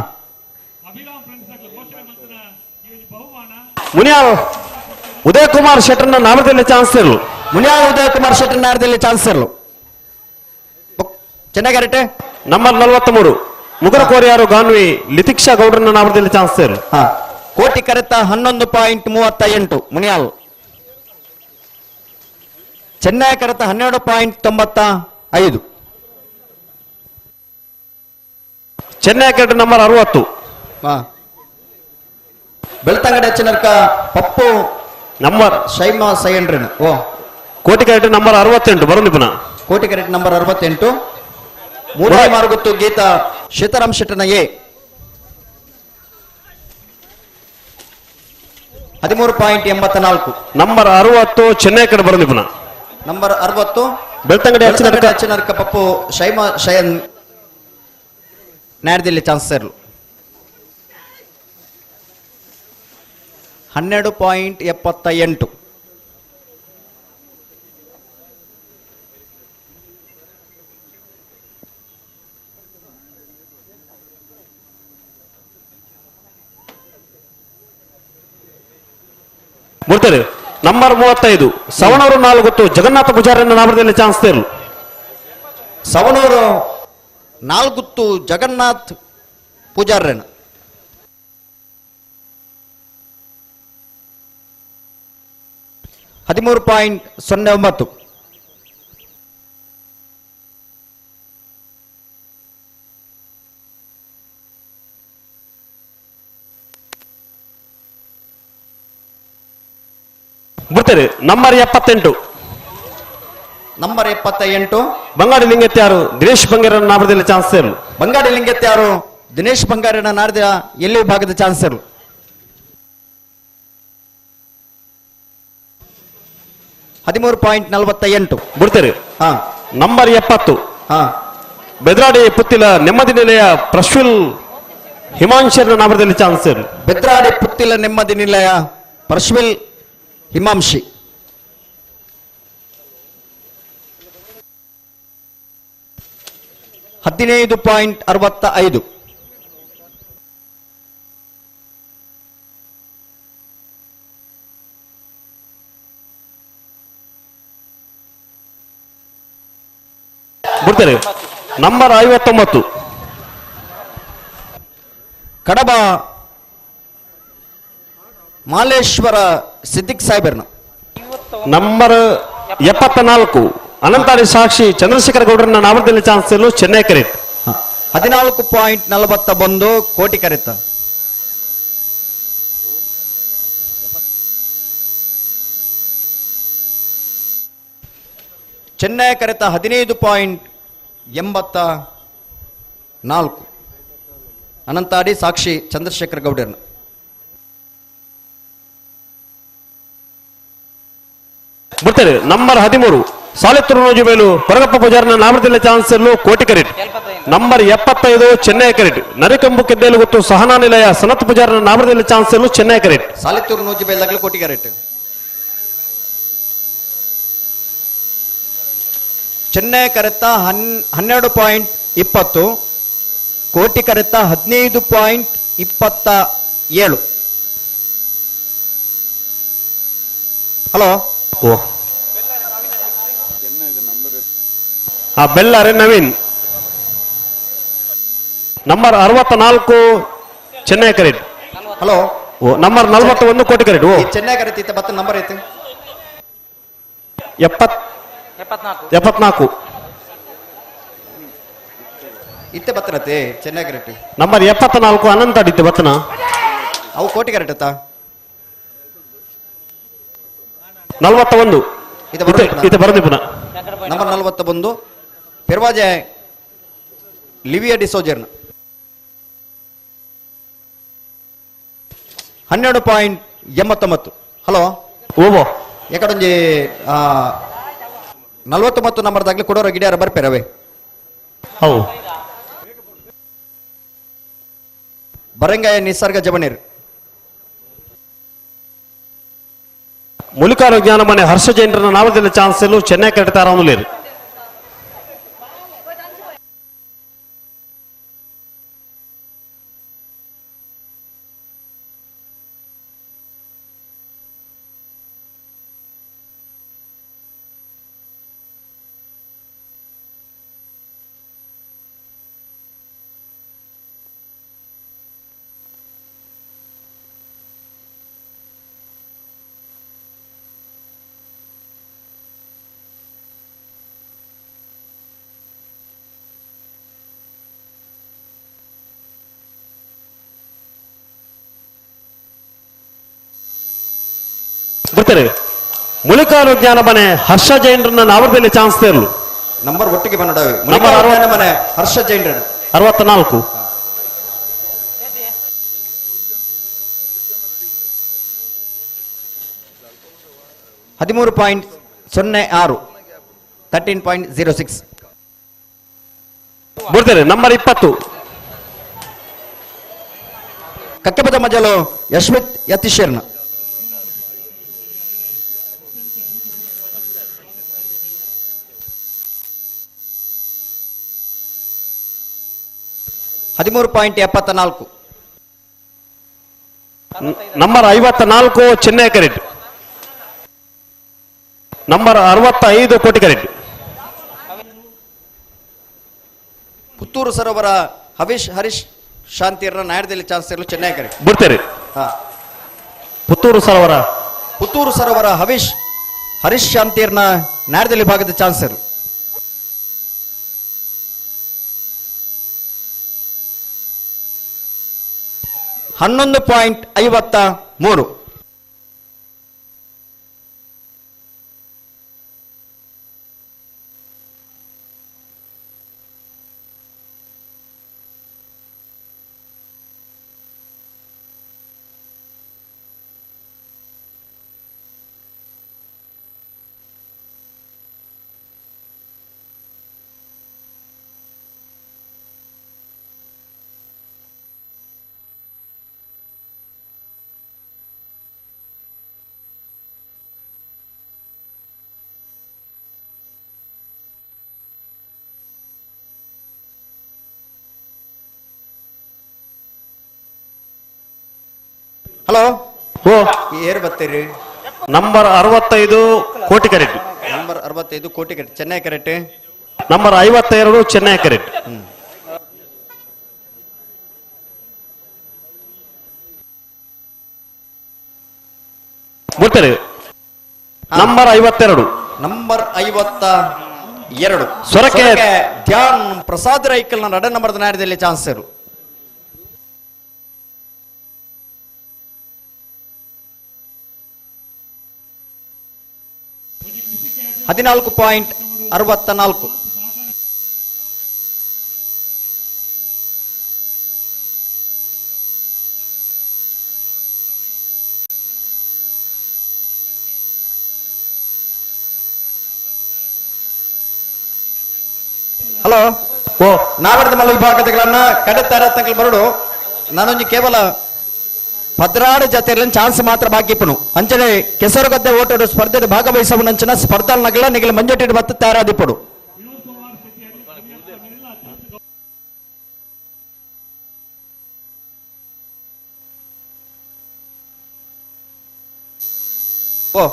ಮುನಿಯಾಲ್ ಉದಯ್ ಕುಮಾರ್ ಶೆಟ್ಟರ್ನ ನಾಮದಲ್ಲಿ ಚಾನ್ಸ್ ಇರಲು. ಮುನಿಯಾಲ್ ಉದಯ್ ಕುಮಾರ್ ಶೆಟ್ಟರ್ ನಾಮದಲ್ಲಿ ಚಾನ್ಸ್ ಇರಲು. ಚೆನ್ನಾಗಿ ಕರೆಕ್ಟ್. ನಂಬರ್ 43 ಮುಗರ ಕೋರಿಯಾರು ಗಾನ್ವಿ ಲಿತಿಕ್ಷಾ ಗೌಡ್ರನ್ನ ನಾಮದಲ್ಲಿ ಚಾನ್ಸ್ ಇರಲು. ಹಾ ಕೋಟಿ ಕರೆತ 11.38 ಮುನಿಯಾಲ್. ಚೆನ್ನೈ ಕರೆತ 12.95. ಚೆನ್ನೈ ಕರೆಟ್ ನಂಬರ್ 60. ಬೆಳ್ತಂಗಡಿ ಹೆಚ್ಚಿನರ್ಕ ಪಪ್ಪು ನಂಬರ್ ಶೈಮಾ ಸೈಯಂಡ್ರಿನ. ಓ ಕೋಟಿ ಕರೆಟ್ ನಂಬರ್ 68 ಬರೋದು ಪುನಃ. ಕೋಟಿ ಕರೆಟ್ ನಂಬರ್ 68 ಮೂರನೇ ಮಾರುಗುತ್ತು ಗೀತಾ ಸೀತಾರಾಮ್ ಶೆಟ್ಟನ ಎ 13.84. ನಂಬರ್ 60 ಚೆನ್ನೈ ಕಡೆ ಬರೋದು ಪುನಃ. ನಂಬರ್ 60 ಬೆಳ್ತಂಗಡಿ ಹೆಚ್ಚಿನರ್ಕ ಪಪ್ಪು ಶೈಮಾ ಶಯನ್ ನ್ಯಾಯದಲ್ಲಿ ಚಾನ್ಸರ್ 12.78. ಬರ್ತಾರೆ. ನಂಬರ್ 35 ಸವಣೂರು 4 ಗೊತ್ತು ಜಗನ್ನಾಥ ಪೂಜಾರಿನ ನಾಮದಲ್ಲಿ ಚಾನ್ಸ್ ಇರಲು. ಸವಣೂರು 4 ಗುತ್ತು ಜಗನ್ನಾಥ್ ಪೂಜಾರ್ರೇನ. 13.09. ಬರ್ತಾರೆ. ನಂಬರ್ 78. ನಂಬರ್ 78 ಬಂಗಾಡಿ ಲಿಂಗತ್ಯಾರು ದಿನೇಶ್ ಬಂಗಾರನ ನಾಮದಲ್ಲಿ ಚಾನ್ಸ್ ಇರಲು. ಬಂಗಾಡಿ ಲಿಂಗತ್ಯಾರು ದಿನೇಶ್ ಬಂಗಾರನ ನಾಡದ ಎಲ್ಲಿ ಭಾಗದ ಚಾನ್ಸ್ ಇರಲು. 13.48 ಬರ್ತಾರೆ. ಹಾ ನಂಬರ್ 70 ಹಾ ಬೆದ್ರಾಡಿ ಪುತ್ತಿಲ ನೆಮ್ಮದಿ ನಿಲಯ ಪ್ರಶ್ವಿಲ್ ಹಿಮಾಂಶನ ನಾಮದಲ್ಲಿ ಚಾನ್ಸ್ ಇರಲು. ಬೆದ್ರಾಡಿ ಪುತ್ತಿಲ ನೆಮ್ಮದಿ ನಿಲಯ ಪ್ರಶ್ವಿಲ್ ಹಿಮಾಂಶಿ. 15.65. ಬರ್ತಾರೆ. ನಂಬರ್ 59 ಕಡಬ ಮಾಲೇಶ್ವರ ಸಿದ್ದಿಕ್ ಸಾಹೇಬರ್ನ. ನಂಬರ್ 74 ಅನಂತಾಡಿ ಸಾಕ್ಷಿ ಚಂದ್ರಶೇಖರ ಗೌಡರನ್ನ ನಾಮದಲ್ಲಿ ಚಾನ್ಸ್ ಇರಲು ಚೆನ್ನೈ ಕರೆಟ್. 14.41 ಕೋಟಿ ಕರೆತ. ಚೆನ್ನೈ ಕರೆತ 15.84 ಅನಂತಾಡಿ ಸಾಕ್ಷಿ ಚಂದ್ರಶೇಖರ ಗೌಡರನ್ನ. ಬರ್ತಾರೆ. ನಂಬರ್ 13 ಸಾಲಿತ್ತೂರು ನೂಜುಬೇಲು ಕೊರಗಪ್ಪ ಪೂಜಾರನ ನಾಮದಲ್ಲಿ ಚಾನ್ಸ್ ಇರಲು ಕೋಟಿಕರಿಟ್. ನಂಬರ್ 75 ಚೆನ್ನೈ ಕರಿಟ್ ನರಿಕಂಬು ಕೆದ್ದೇಲು ಗೊತ್ತು ಸಹನಾ ನಿಲಯ ಸನತ್ ಪೂಜಾರನ ನಾಮದಲ್ಲಿ ಚಾನ್ಸ್ ಇರಲು ಚೆನ್ನೈ ಕರಿಟ್. ಸಾಲಿತ್ತೂರು ನೂಜುಬೇಲು ಕೋಟಿಕರಿಟ್. ಚೆನ್ನೈ ಕರೆತ 12.20, ಕೋಟಿ ಕರೆತ 15.27. ಹಲೋ ಓ ಆ ಬೆಳ್ಳಾರೆ ನವೀನ್. ನಂಬರ್ 64 ಚೆನ್ನೈ ಕರೆಟ್. ಹಲೋ ಓ ನಂಬರ್ 41 ಕೋಟಿ ಕರೆಟ್. ಓ ಚೆನ್ನೈ ಕರೆಟ್ ಇತ್ತ ಬತ್ತ ನಂಬರ್ ಐತೆ 74 ಇತ್ತೆ ಬತ್ತನತೆ ಚೆನ್ನೈ ಕರೆಟ್. ನಂಬರ್ 74 ಅನಂತ ಅಡಿತ್ತೆ ಬತ್ತನ. ಅವು ಕೋಟಿ ಕರೆಟ್ ಅತ್ತ 41 ಇತ್ತೆ ಬರದಿ ಪುನಃ. ನಂಬರ್ 41 ಪೆರ್ವಾಜೆ ಲಿವಿಯಾ ಡಿಸೋಜರ್ನ 12.89. ಹಲೋ ಓಬೋ ಎಕಡೊಂಜಿ 49 ನಂಬರ್ದಾಗ್ಲಿ ಕೊಡೋರ ಗಿಡಿಯಾರ ಬರ್ಪೇರವೇ. How ಬರಂಗಾಯ ನಿಸರ್ಗ ಜಮನೀರ್. ಮುಲಿಕಾರ ಜ್ಞಾನ ಮನೆ ಹರ್ಷ ಜೈನರನ್ನ ನಾಮದಲ್ಲಿ ಚಾನ್ಸ್ ಇಲ್ಲು ಚೆನ್ನೈ ಕರೆಟ್ ತಾರಾಮುಲೇರು. ಬರ್ತಾರೆ ಮುಳಿಕಾರು ಜ್ಞಾನ ಮನೆ ಹರ್ಷ ಜೈನರನ್ನ ನಾವರದಲ್ಲಿ ಚಾನ್ಸ್ ತೇರಲು. ನಂಬರ್ ಒಟ್ಟಿಗೆ ಬಂದ ನಂಬರ್ ಮನೆ ಹರ್ಷ ಜೈನರ 64. 13.06 13.06. ಬರ್ತಾರೆ ನಂಬರ್ 20 ಕಕ್ಕೆಪದ ಮಜಲು ಯಶ್ಮಿತ್ ಯತೀಶರ್ನ. 13.74. ನಂಬರ್ 54 ಚೆನ್ನೈ ಕರೆಟ್. ನಂಬರ್ 65 ಕೋಟಿ ಕರೆಟ್. ಪುತ್ತೂರು ಸರೋವರ ಹವೀಶ್ ಹರೀಶ್ ಶಾಂತಿಯರ ನಾಯರದಲ್ಲಿ ಚಾನ್ಸ್ ಇರಲು ಚೆನ್ನೈ ಕರೆಟ್. ಬಿಡ್ತಾರೆ ಪುತ್ತೂರು ಸರೋವರ. ಪುತ್ತೂರು ಸರೋವರ ಹವೀಶ್ ಹರೀಶ್ ಶಾಂತಿಯರ್ನ ನಾಯರದಲ್ಲಿ ಭಾಗದ ಚಾನ್ಸ್ ಇರಲು. 11.53. ಹಲೋ ಓ ಏರ್ ಬರ್ತೀರಿ. ನಂಬರ್ 65 ಕೋಟಿ ಕರೆಟ್. ನಂಬರ್ 65 ಕೋಟಿ ಕರೆಟ್ ಚೆನ್ನೈ ಕರೆಟ್. ನಂಬರ್ 52 ಚೆನ್ನೈ ಕರೆಟ್. ಬರ್ತಾರೆ ನಂಬರ್ 52. ನಂಬರ್ 52 ಸೊರಕೆ ಧ್ಯಾನ್ ಪ್ರಸಾದ್ ರೈಕಲ್ ನ 2 ನಂಬರ್ ನಾಯರದಲ್ಲಿ ಚಾನ್ಸ್ ಇರು. 14.64. Hello ಓ ನಾವರ್ದ ಮಲ್ಲ ವಿಭಾಗದಗಳನ್ನ ಕಡೆ ತರತಂಕಲ್ ಬರಡು ನಾನೊಂದು ಕೇವಲ 16 ಜತೆಯಲ್ಲಿ ಚಾನ್ಸ್ ಮಾತ್ರ ಬಾಕಿ ಇಪ್ಪನು ಅಂಚನೆ ಕೆಸರುಗದ್ದೆ ಓಟೋಡು ಸ್ಪರ್ಧೆ ಭಾಗವಹಿಸುವ ಸ್ಪರ್ಧಾ ನಗಲ ನಿಗಲ ಮಂಜೊಟ್ಟಿಡು ಬತ್ತು ತಯಾರಾದಿಪ್ಪಡು. ಓ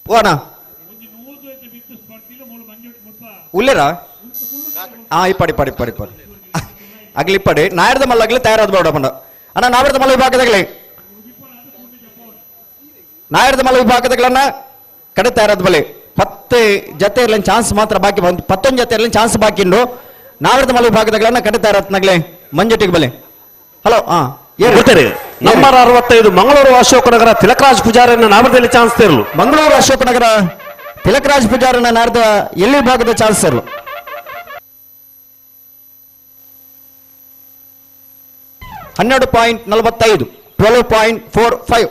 ಓ ಅಣ್ಣ ಉಲ್ಲೇರಾ? ಹಾ ಇಪ್ಪಡಿ ಇಪ್ಪಡಿ ಇಪ್ಪಡಿ ಇಪ್ಪಡಿ ಅಗ್ಲಿ ಇಪ್ಪಡಿ ನಾಯರ್ದ ಮಲ್ಲ ಅಗ್ಲಿ ತಯಾರಾದ ಬೇಡ ಪಂಡ ಅಣ್ಣ. ನಾವರ್ದ ಮಲ್ಲ ವಿಭಾಗದಾಗಲಿ ನಾಯರ್ದ ಮಲ್ಲ ವಿಭಾಗದಾಗಲನ್ನ ಕಡೆ ತಯಾರಾದ ಬಲೆ 10 ಜತೆ ಇರಲಿ ಚಾನ್ಸ್ ಮಾತ್ರ ಬಾಕಿ ಬಂದು 11 ಜತೆ ಇರಲಿ ಚಾನ್ಸ್ ಬಾಕಿ ಉಂಡು. ನಾವರ್ದ ಮಲ್ಲ ವಿಭಾಗದಾಗಲನ್ನ ಕಡೆ ತಯಾರಾತ್ನಾಗ್ಲೆ ಮಂಜೊಟ್ಟಿಗೆ ಬಲೆ. ಹಲೋ ಹಾ ಗೊತ್ತೇರಿ ನಂಬರ್ 65 ಮಂಗಳೂರು ಅಶೋಕನಗರ ತಿಲಕರಾಜ್ ಪೂಜಾರಿನ ನಾಮದಲ್ಲಿ ಚಾನ್ಸ್ ತೇರಲು. ಮಂಗಳೂರು ಅಶೋಕನಗರ ತಿಲಕರಾಜ್ ಪೂಜಾರಿನ ನಾರದ ಎಲ್ಲಿ ವಿಭಾಗದ chance ತೇರಲು. 12.45 12.45.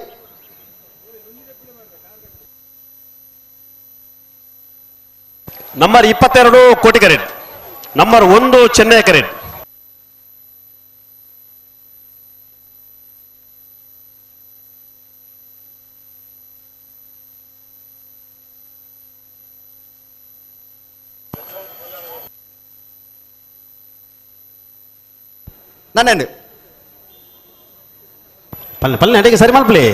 Number 22 Kotikere, number 1 Chennai ಕೆರೆ. ನನ್ನೇನು ಪಲ್ಲೆ ಪಲ್ಲೆ ಅಡಿಗೆ ಸರಿ ಮಾಡ್ಲಿ.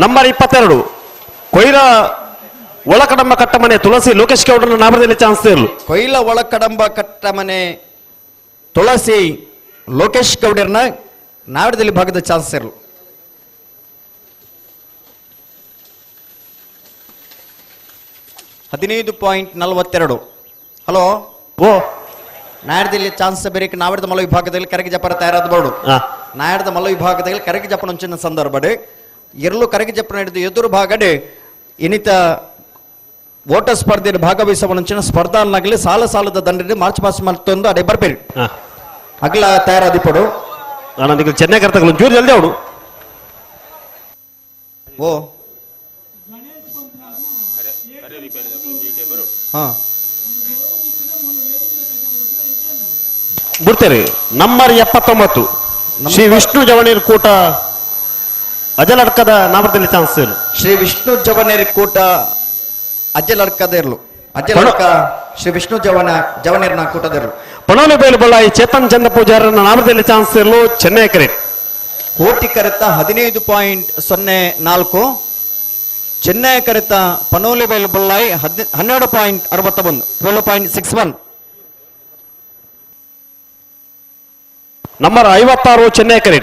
ನಂಬರ್ 22 ಕೊಯ್ಲ ಒಳಕಡಂಬ ಕಟ್ಟಮನೆ ತುಳಸಿ ಲೋಕೇಶ್ ಗೌಡರ ನಾಮದಲ್ಲಿ ಚಾನ್ಸ್ ಇರಲು. ಕೊಯ್ಲ ಒಳಕಡಂಬ ಕಟ್ಟಮನೆ ತುಳಸಿ ಲೋಕೇಶ್ ಗೌಡರನ್ನ ನಾವಡದಲ್ಲಿ ಭಾಗದ ಚಾನ್ಸ್ ಇರಲು. 15.42. ಹಲೋ ಓ ನಾಯರ್ದಲ್ಲಿ ಚಾನ್ಸ್ ಬೇರೆ ನಾವಡದ ಮಲ್ಲ ವಿಭಾಗದಲ್ಲಿ ಕರಗಿ ಜಪರ ತಯಾರಾದ ಬೋರ್ಡು. ನಾಯರ್ದ ಮಲ್ಲ ವಿಭಾಗದಲ್ಲಿ ಕರಗಿ ಜಪನ ಸಂದರ್ಭ ಎರಲು ಕರಗಿ ಜಪ್ಪನ ಹಿಡಿದು ಎದುರು ಭಾಗಡೆ ಇನ್ನಿತ ಓಟ ಸ್ಪರ್ಧೆಯಲ್ಲಿ ಭಾಗವಹಿಸುವ ಸ್ಪರ್ಧಾನಾಗಲಿ ಸಾಲ ಸಾಲದ ದಂಡ ಮಾರ್ಚ್ ಪಾಸ್ ಮಾಡ್ತೊಂದು ಅಡೆ ಬರ್ಬೇರಿ ಅಗಲ ತಯಾರಾದಿಪಡು. ನಾನು ಚೆನ್ನೈ ಕರ್ತಗಳು ಒಂಚೂರು ಜಲ್ದಿ ಅವಡು. ಓ ಹಾ ಬಿಡ್ತೇನೆ. ನಂಬರ್ 79 ಶ್ರೀ ವಿಷ್ಣು ಜವಣೀರ್ ಕೂಟ ಅಜಲಡ್ಕದ ನಾಮದಲ್ಲಿ ಚಾನ್ಸ್ ಇರಲು. ಶ್ರೀ ವಿಷ್ಣು ಜವನೇರಿ ಕೂಟ ಅಜ್ಜಲಡ್ಕದ ಇರಲು. ಅಜ್ಜಲಡ್ಕ ಶ್ರೀ ವಿಷ್ಣು ಜವನೇರ್ನ ಕೂಟದ ಇರಲು. ಪಣೋಲಿ ಬೇಲು ಬಳ್ಳಾಯಿ ಚೇತನ್ ಚಂದ್ರ ಪೂಜಾರನ ನಾಮದಲ್ಲಿ ಚಾನ್ಸ್ ಇರಲು ಚೆನ್ನೈ ಕೆರೆ. ಕೋಟಿ ಕರೆತ 15.04, ಚೆನ್ನೈ ಕರೆತ ಪನೋಲಿ ಬೇಲು ಬಳ್ಳಾಯಿ 12.61 12.61. ನಂಬರ್ 56 ಚೆನ್ನೈ ಕೆರೆ.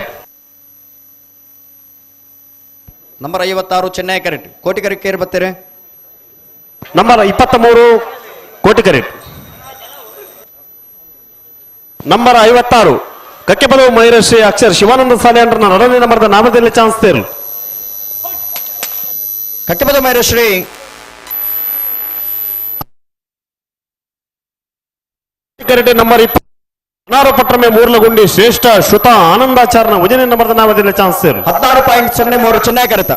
ನಂಬರ್ 56 ಚೆನ್ನೈ ಕರೆಕ್ಟ್. ಕೋಟಿಕರೆ ಕೇರ್ ಬರ್ತೀರಿ. ನಂಬರ್ 23 ಕೋಟಿಕರೆ. ನಂಬರ್ 56 ಕಕ್ಕೆಬಲವು ಮಯೂರಶ್ರೀ ಅಕ್ಷರ್ ಶಿವಾನಂದ ಸಾಲೆ ಅಂಡ್ರನ 2ನೇ ನಂಬರ್ದ ನಾಮದಲ್ಲಿ ಚಾನ್ಸ್ ತೇರಲು. ಕಕ್ಕೆಬಲವು ಮಯೂರಶ್ರೀ ಕರೆಕ್ಟ್. ನಂಬರ್ 16 ಪಟ್ಟಮೆ ಮೂರ್ಲಗುಂಡಿ ಶ್ರೇಷ್ಠ ಶ್ರುತ ಆನಂದಾಚಾರ್ಯನ 1ನೇ ನಂಬರ್ದ ನಾಮದಲ್ಲಿ ಚಾನ್ಸ್ ತೇರಲು. 16.03 ಚೆನ್ನೈ ಕರೆತ.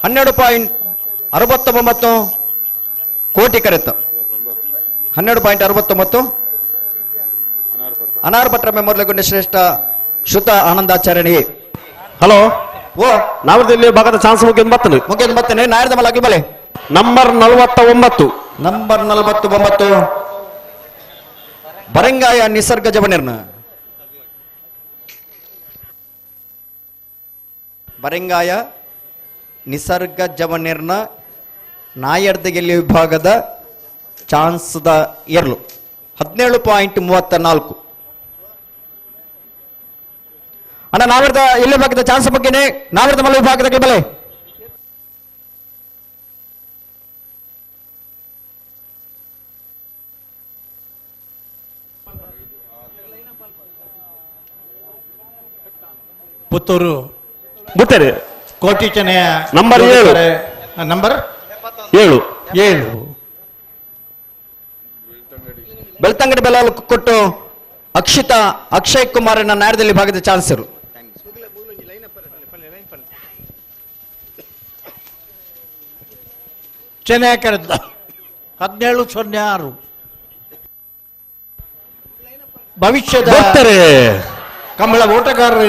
12.69 ಕೋಟಿ ಕರೆತ. 12.69 ಅನಾರ್ಭಟ್ರ ಮೆಮೋರಿಯಲ್ ಶ್ರೇಷ್ಠ ಶ್ರುತ ಆನಂದಾಚಾರ್ಯನಿ. ಹಲೋ ಓ ನಾವದಲ್ಲಿ ಭಾಗದ ಚಾನ್ಸ್ ಮುಗಿದ್ ಬತ್ತನೆ ಮುಗಿದ್ ಬತ್ತನೆ ನಾಯರ್ದ ಮಲ್ಲ ಅಗ್ಲಿ ಬಲೆ. ನಂಬರ್ 49 ನಂಬರ್ 49 ಬರಂಗಾಯ ನಿಸರ್ಗ ಜವನಿರ್ನ. ಬರಂಗಾಯ ನಿಸರ್ಗ ಜವನಿರ್ನ ನಾಯರ್ದಗೆಲ್ಲಿ ವಿಭಾಗದ ಚಾನ್ಸ್ದ ಎರಲು 17.34. ಅಣ್ಣ ನಾವರ್ದ ಎಲ್ಲೇ ಭಾಗದ ಚಾನ್ಸ್ ಬಗ್ಗೆನೆ ನಾವರ್ದ ಮಲ್ಲ ವಿಭಾಗದ ಬಲೆ ಪುತ್ತೂರು ಬುತ್ತೇನೆ ಕೋಟಿ ಚೆನ್ನಯ ನಂಬರ್ 7. ನಂಬರ್ 7 7. ಬೆಳ್ತಂಗಡಿ ಬೆಲೆ ಕೊಟ್ಟು ಅಕ್ಷಿತಾ ಅಕ್ಷಯ್ ಕುಮಾರ್ ನಾಯರದಲ್ಲಿ ಭಾಗದ ಚಾನ್ಸರು. ಚೆನ್ನೈ ಕರೆದ 17.06. ಭವಿಷ್ಯದ ಕಂಬಳ ಓಟಗಾರರ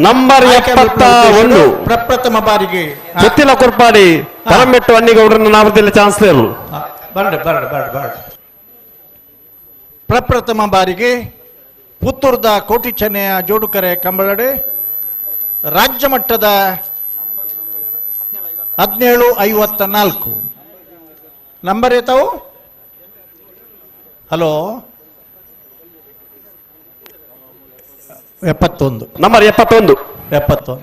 ನಂಬರ್ 71 ಪ್ರಪ್ರಥಮ ಬಾರಿಗೆ ಗೊತ್ತಿಲ್ಲ ಕೊರ್ಪಾಡಿ ಪರಮೆಟ್ಟು ಅಣ್ಣಿಗೌಡರನ್ನ ನಾವದಲ್ಲಿ ಚಾನ್ಸ್ ಬರಡ ಬರಡ ಬರಡ ಬರಡ. ಪ್ರಪ್ರಥಮ ಬಾರಿಗೆ ಪುತ್ತೂರ್ದ ಕೋಟಿ ಚೆನ್ನಯ ಜೋಡುಕರೆ ಕಂಬಳಡೆ ರಾಜ್ಯ ಮಟ್ಟದ 17.54 ನಂಬರ್ ಏತಾವು. ಹಲೋ 71 number 71 71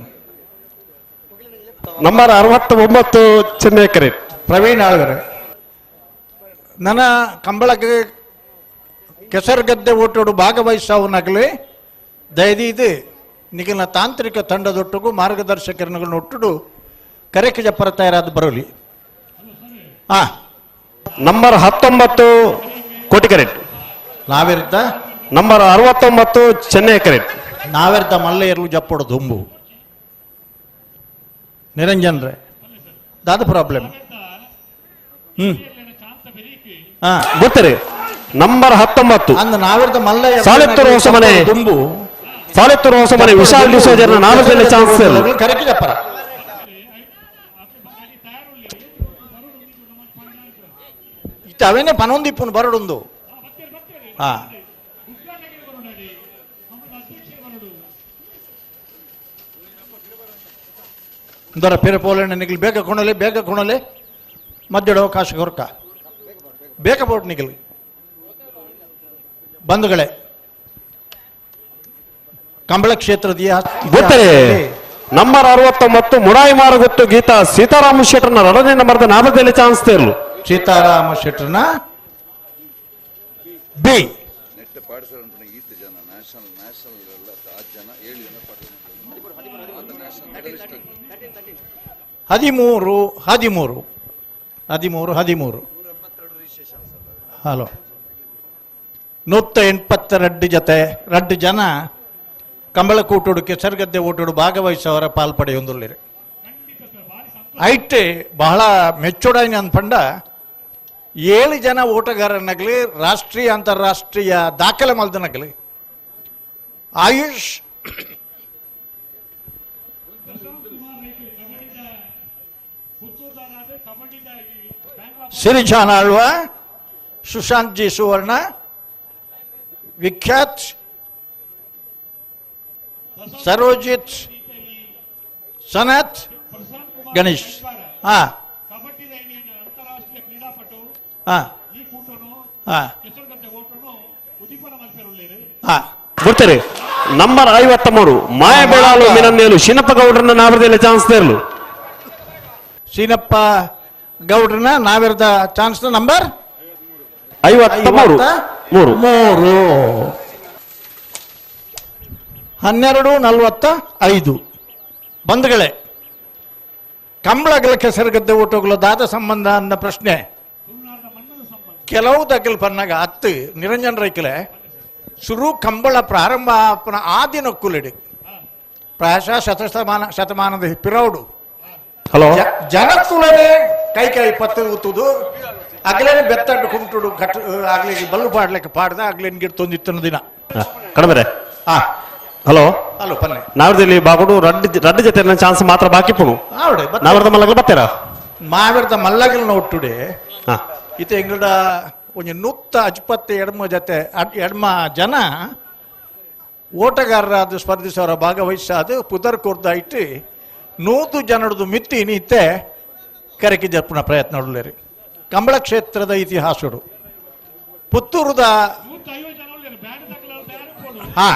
number 69 Chennai ಕರೆ ಪ್ರವೀಣ್ ಆಳ್ವರೆ. ನನ್ನ ಕಂಬಳಕ್ಕೆ ಕೆಸರುಗದ್ದೆ ಓಟೋಡು ಭಾಗವಹಿಸವನಾಗಲಿ ದಯದೀದು ನಿಗನ ತಾಂತ್ರಿಕ ತಂಡದೊಟ್ಟಿಗೂ ಮಾರ್ಗದರ್ಶಕರನ್ನ ಒಟ್ಟುಡು ಕರೆಕ್ಕೆ ಜಪ್ಪರ ತಯಾರಾದ ಬರಲಿ. ನಂಬರ್ 19 ಕೋಟಿಕರೆ ನಾವೆರ್ದ ನಂಬರ್ 69 ಚೆನ್ನೈ ಕರೆ ನಾವೆರ್ದ ಮಲ್ಲೆಯರ್ಲು ಜಪ್ಪೋಡು ದುಂಬು ನಿರಂಜನ್ ರೇ ದಾದ ಪ್ರಾಬ್ಲಮ್. ಗೊತ್ತರಿ ನಂಬರ್ 19 ಅಂದ ನಾವೆರ್ದ ಮಲ್ಲಯ್ಯ ಸಾಲೆತ್ತೂರು ಹೊಸಮನೆ ದುಂಬು ಸಾಲೆತ್ತೂರು ಹೊಸಮನೆ ವಿಶಾಲ್ ಡಿಸೋಜರ್ನ ನಾಲ್ಕನೇ ಚಾನ್ಸ್ ಕರೆಕ್ಟ್ ಜಪ್ಪರ. ಇತ್ತ ಅವೇನೆ ಪನೊಂದಿಪ್ಪುನು ಬರಡೊಂದು. ಹಾ ದೊರ ಪೇರೆ ಪೋಲೆಂಡ್ ನಿಗಲು ಬೇಗ ಕೊಣಲೆ ಬೇಗ ಕೊಣಲೆ ಮಧ್ಯಡ ಅವಕಾಶ ಕೊರಕ ಬೇಗ ಬೋಟ್ ನಿಗಲು. ಬಂಧುಗಳೇ, ಕಂಬಳ ಕ್ಷೇತ್ರದ ಗೊತ್ತರೆ ನಂಬರ್ 69 ಮುಡಾಯಿ ಮಾರಗುತ್ತು ಗೀತಾ ಸೀತಾರಾಮ ಶೆಟ್ಟರ್ನ ಎರಡನೇ ನಂಬರ್ದ ನಾಲ್ಕನೇ ಚಾನ್ಸ್ ತೇರ್ಲು ಸೀತಾರಾಮ ಶೆಟ್ಟರ್ನ ಬಿ 13 13 13 13. ಹಲೋ 182 ಜೊತೆ 2 ಜನ ಕಂಬಳಕೂಟೋಡು ಕೆಸರುಗದ್ದೆ ಓಟೋಡು ಭಾಗವಹಿಸೋರ ಪಾಲ್ಪಡೆಯೊಂದುಳ್ಳಿರಿ. ಐಟೆ ಬಹಳ ಮೆಚ್ಚೋಡಾಯಿನ ಅನ್ಪಂಡ 7 ಜನ ಓಟಗಾರನಾಗಲಿ ರಾಷ್ಟ್ರೀಯ ಅಂತಾರಾಷ್ಟ್ರೀಯ ದಾಖಲೆ ಮಲ್ದನಾಗಲಿ ಆಯುಷ್ ಸಿರಿಜಾನ್ ಆಳ್ವ, ಸುಶಾಂತ್ ಜಿ ಸುವರ್ಣ, ವಿಖ್ಯಾತ್ ಸರೋಜಿತ್, ಸನತ್ ಗಣೇಶ್. ಹಾ ಹಾ ಹಾ ಹಾ ಬರ್ತಾರೆ ನಂಬರ್ 53 ಮಾಯಬೇಳಾಲು ಮಿನನ್ನೇಲು ಶೀನಪ್ಪ ಗೌಡ್ರನ್ನ ನಾವರದಲ್ಲಿ ಚಾನ್ಸ್ ತೇರ್ಲು. ಶೀನಪ್ಪ ಗೌಡ್ರನ್ನ ನಾವಿರದ ಚಾನ್ಸ್ ನಂಬರ್ 53 3. 12:45. ಬಂಧುಗಳೇ, ಕಂಬಳಗಳ ಕೆಸರುಗದ್ದೆ ಓಟೋಗಳ ದಾದ ಸಂಬಂಧ ಅನ್ನೋ ಪ್ರಶ್ನೆ ಕೆಲವು ದಗಲ್ ಪನ್ನಾಗ ಅತ್ತು ನಿರಂಜನ್ ರೈಕಲೆ ಶುರು ಕಂಬಳ ಪ್ರಾರಂಭ ಆ ದಿನಕ್ಕುಲಿಡಿ ಪ್ರಾಯಶಃ ಶತಮಾನದ ಪಿರೌಡು ಹಲೋ ಜನಕ್ಕುಲನೆ ಕೈ ಕೈ ಪತ್ತು ಊತುದು ಅಗ್ಲೇನೆ ಬೆತ್ತಡ್ಡು ಕುಂಟುಡು ಕಟ್ ಆಗ್ಲಿಗೆ ಬಲ್ಲು ಪಾಡ್ಲಿಕ್ಕೆ ಪಾಡ್ದ ಆಗ್ಲೇನ್ ಗಿಡ ತೊಂದಿತ್ತನ ದಿನ ಕಡಿಮೆ. ಹಾ ಹಲೋ ಹಲೋ ಪನ್ನೆ ನಾವರದಲ್ಲಿ ಬಾಗುಡು ರಡ್ಡು ಜೊತೆ ಚಾನ್ಸ್ ಮಾತ್ರ ಬಾಕಿ ಪುಣು ನಾವರದ ಮಲ್ಲಗಲು ಬತ್ತೀರಾ ಮಾವಿರದ ಮಲ್ಲಗಲ್ನ ಒಟ್ಟುಡೆ ಇತ ಎಂಗಡ ಒಂಜಿ ನೂತ್ತ ಅಜ್ಪತ್ತೆ ಎಡಮ ಜೊತೆ ಎಡಮ ಜನ ಓಟಗಾರರಾದ ಸ್ಪರ್ಧಿಸೋರ ಭಾಗವಹಿಸಾದ ಪುದರ್ ಕೋರ್ದಾಯಿಟ್ಟು 100 ಜನರದು ಮಿತ್ತಿ ನೀತೆ ಕರೆಕಿ ಜಪ್ಪುನ ಪ್ರಯತ್ನ ನೋಡಲೇರಿ. Kambala ಕ್ಷೇತ್ರದ ಇತಿಹಾಸಡು ಪುತ್ತೂರುದ ಹಾ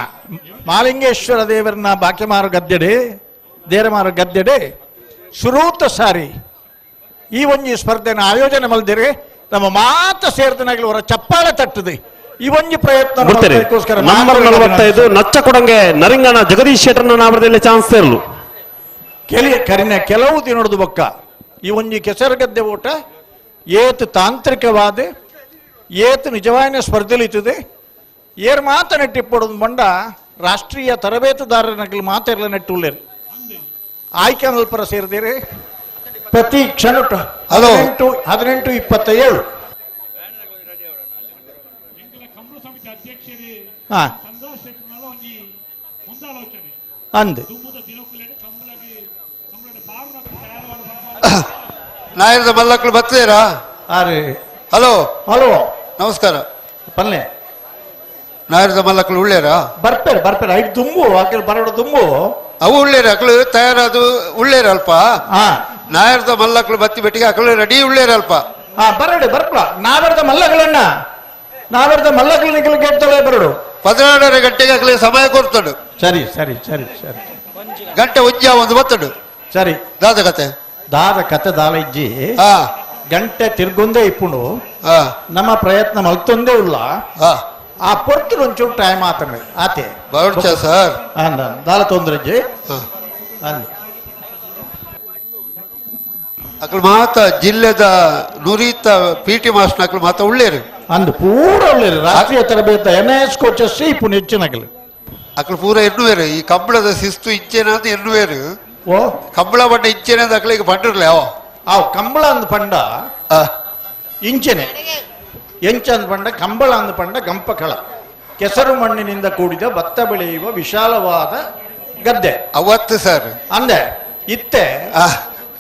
ಮಾಲಿಂಗೇಶ್ವರ ದೇವರನ್ನ ಬಾಕಿಮಾರು ಗದ್ದೆಡೆ ದೇರಮಾರು ಗದ್ದೆಡೆ ಶುರೂತ ಸಾರಿ ಈ ಒಂಜಿ ಸ್ಪರ್ಧೆನ ಆಯೋಜನೆ ಮಲ್ದಿರಿ ನಮ್ಮ ಮಾತ ಸೇರಿದನಾಗಲಿ ಅವರ ಚಪ್ಪಾಳೆ ತಟ್ಟದೆ ಈ ಒಂಜಿ ಪ್ರಯತ್ನ ನಂಬರ್ 45 ನಚ್ಚ ಕೊಡಂಗೆ ನರಿಂಗಣ ಜಗದೀಶ್ ಶೆಟ್ಟರ್ನ ನಾಮದಲ್ಲಿ ಚಾನ್ಸ್ ಇರಲು ಕರಿನ ಕೆಲವು ದಿನದ ಬೊಕ್ಕ ಈ ಒಂಜಿ ಕೆಸರುಗದ್ದೆ ಓಟ ಏತ್ ತಾಂತ್ರಿಕವಾದ ಏತ್ ನಿಜವಾದ ಸ್ಪರ್ಧೆಲಿತ್ತದೆ ಏರ್ ಮಾತ ನೆಟ್ಟಿಪ್ಪೊಡದು ಬಂಡ ರಾಷ್ಟ್ರೀಯ ತರಬೇತುದಾರನಗಲು ಮಾತೆಲ್ಲ ನೆಟ್ಟುಳ್ಳೇರು ಆಯ್ಕೆ ಅಲ್ಪರ ಸೇರಿದಿರಿ ಪ್ರತಿ ಕ್ಷಣ 18 27 ಅಂದೆ ನಾಯರದ ಮಲ್ಲಕ್ಕಳು ಬರ್ತೀರಾ? ಹಲೋ ಹಲೋ ನಮಸ್ಕಾರ. ಪಲ್ಲೆ ನಾಯರದ ಮಲ್ಲಕ್ಕಳು ಉಳ್ಳೇರಾ? ಬರ್ಪೇರು ಬರ್ಪೇರು ಐದು ದುಂಬು ಅಕಲ್ ಬರಡು ದುಂಬು ಅವು ಉಳ್ಳೇರು ಅಕಳು ತಯಾರಾದು ಉಳ್ಳೇರು ಅಲ್ಪ. ನಾಯರದ ಮಲ್ಲಕ್ಕಳು ಬತ್ತಿ ಬೆಟ್ಟಿಗೆ ಅಕಳು ರೆಡಿ ಉಳ್ಳೇರು ಅಲ್ಪ. ಹಾ ಬರಡು ಬರ್ಪಲ ನಾವರದ ಮಲ್ಲಗಳನ್ನ ನಾವರದ ಮಲ್ಲಗಳು ನಿಖಲ್ ಕೇಳ್ತಲೇ ಬರಡು 16:30 ಗಂಟೆಗೆ ಅಕಲಿಗೆ ಸಮಯ ಕೊಡ್ತಾಡು. ಸರಿ ಸರಿ ಸರಿ ಸರಿ ಗಂಟೆ ಉಜ್ಜ ಒಂದು ಬತ್ತಡು. ಸರಿ ದಾದ ಕತೆ ದಾದ ಕತೆ ದಾಲ ಇಜ್ಜಿ ಗಂಟೆ ತಿರ್ಗೊಂದೇ ಇಪ್ಪುಂಡು ನಮ್ಮ ಪ್ರಯತ್ನ ಮಲ್ತೊಂದೇ ಉಲ್ಲ ಆ ಪೊರ್ತು ಒಂಚೂರು ಟೈಮ್ ಆತಂದ್ರೆ ಆತೆ ಬರಡ್ಚ ಸರ್ ಅಂದ ದಾಲ ತೊಂದರೆ ಇಜ್ಜಿ ಅಂದ ಅಕಲ್ ಮಾತ ಜಿಲ್ಲೆದ ನುರಿತ ಪಿ ಟಿ ಮಾಸ್ಟರ್ ಅಕಲ್ ಮಾತ ಉಳ್ಳೇರು ಅಂದು ಪೂರ ಉಳ್ಳೇರು ರಾಷ್ಟ್ರೀಯ ತರಬೇತಿ N S coaches ಇಪ್ಪು ಹೆಚ್ಚಿನಕಲು ಅಕಲ್ ಪೂರ ಎನ್ನುವೇರು ಈ ಕಂಬಳದ ಶಿಸ್ತು ಇಂಚೇನಾದ ಎನ್ನುವೇರು. ಓ ಕಂಬಳ ಬಣ್ಣ ಇಂಚೇನಾದ ಅಕಲಿಗೆ ಪಂಡಿರ್ಲೆ ಅವ ಆವ್ ಕಂಬಳ ಅಂದ ಪಂಡ ಇಂಚೆನೆ ಎಂಚ ಅಂದ ಪಂಡ ಕಂಬಳ ಅಂದ ಪಂಡ ಗಂಪಕಳ ಕೆಸರು ಮಣ್ಣಿನಿಂದ ಕೂಡಿದ ಭತ್ತ ಬೆಳೆಯುವ ವಿಶಾಲವಾದ ಗದ್ದೆ ಅವತ್ತು ಸರ್ ಅಂದೆ ಇತ್ತೆ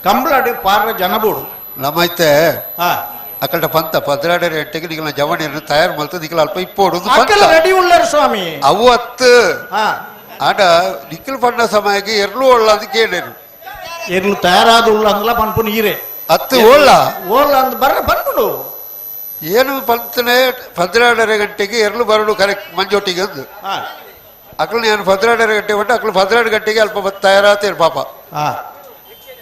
ಕಂಬಳಾಡಿ ಪಾರ ಜನಬೋಡು ನಮ್ಮೈತೆ ಅಕಲ್ಟ ಪಂತ 12 ಗಂಟೆಗೆ ನಿಗಲ ಜವಣಿಯನ್ನು ತಯಾರು ಮಲ್ತ ನಿಖಲ ಅಲ್ಪ ಇಪ್ಪೋಡು ರೆಡಿ ಉಳ್ಳರು ಸ್ವಾಮಿ ಅವು ಹತ್ತು ಆಡ ನಿಖಲ್ ಪಣ್ಣ ಸಮಯಕ್ಕೆ ಎರ್ಲು ಒಳ್ಳ ಅಂತ ಕೇಳಿರು ಎರ್ಲು ತಯಾರಾದ ಉಳ್ಳ ಅಂದ್ಲ ಪನ್ಪು ನೀರೇ ಹತ್ತು ಓಳ್ಳ ಓಳ್ಳ ಅಂದ್ ಬರ್ರ ಪನ್ಪುಡು ಏನು ಪಂತನೆ 12:30 ಗಂಟೆಗೆ ಎರ್ಲು ಬರಡು ಕರೆಕ್ಟ್ ಮಂಜೋಟಿಗೆ ಅಂದು ಅಕಲು ನಾನು 12:30 ಗಂಟೆ ಹೊಟ್ಟು ಅಕಲು 12 ಗಂಟೆಗೆ ಅಲ್ಪ ತಯಾರಾತೇರು ಪಾಪ.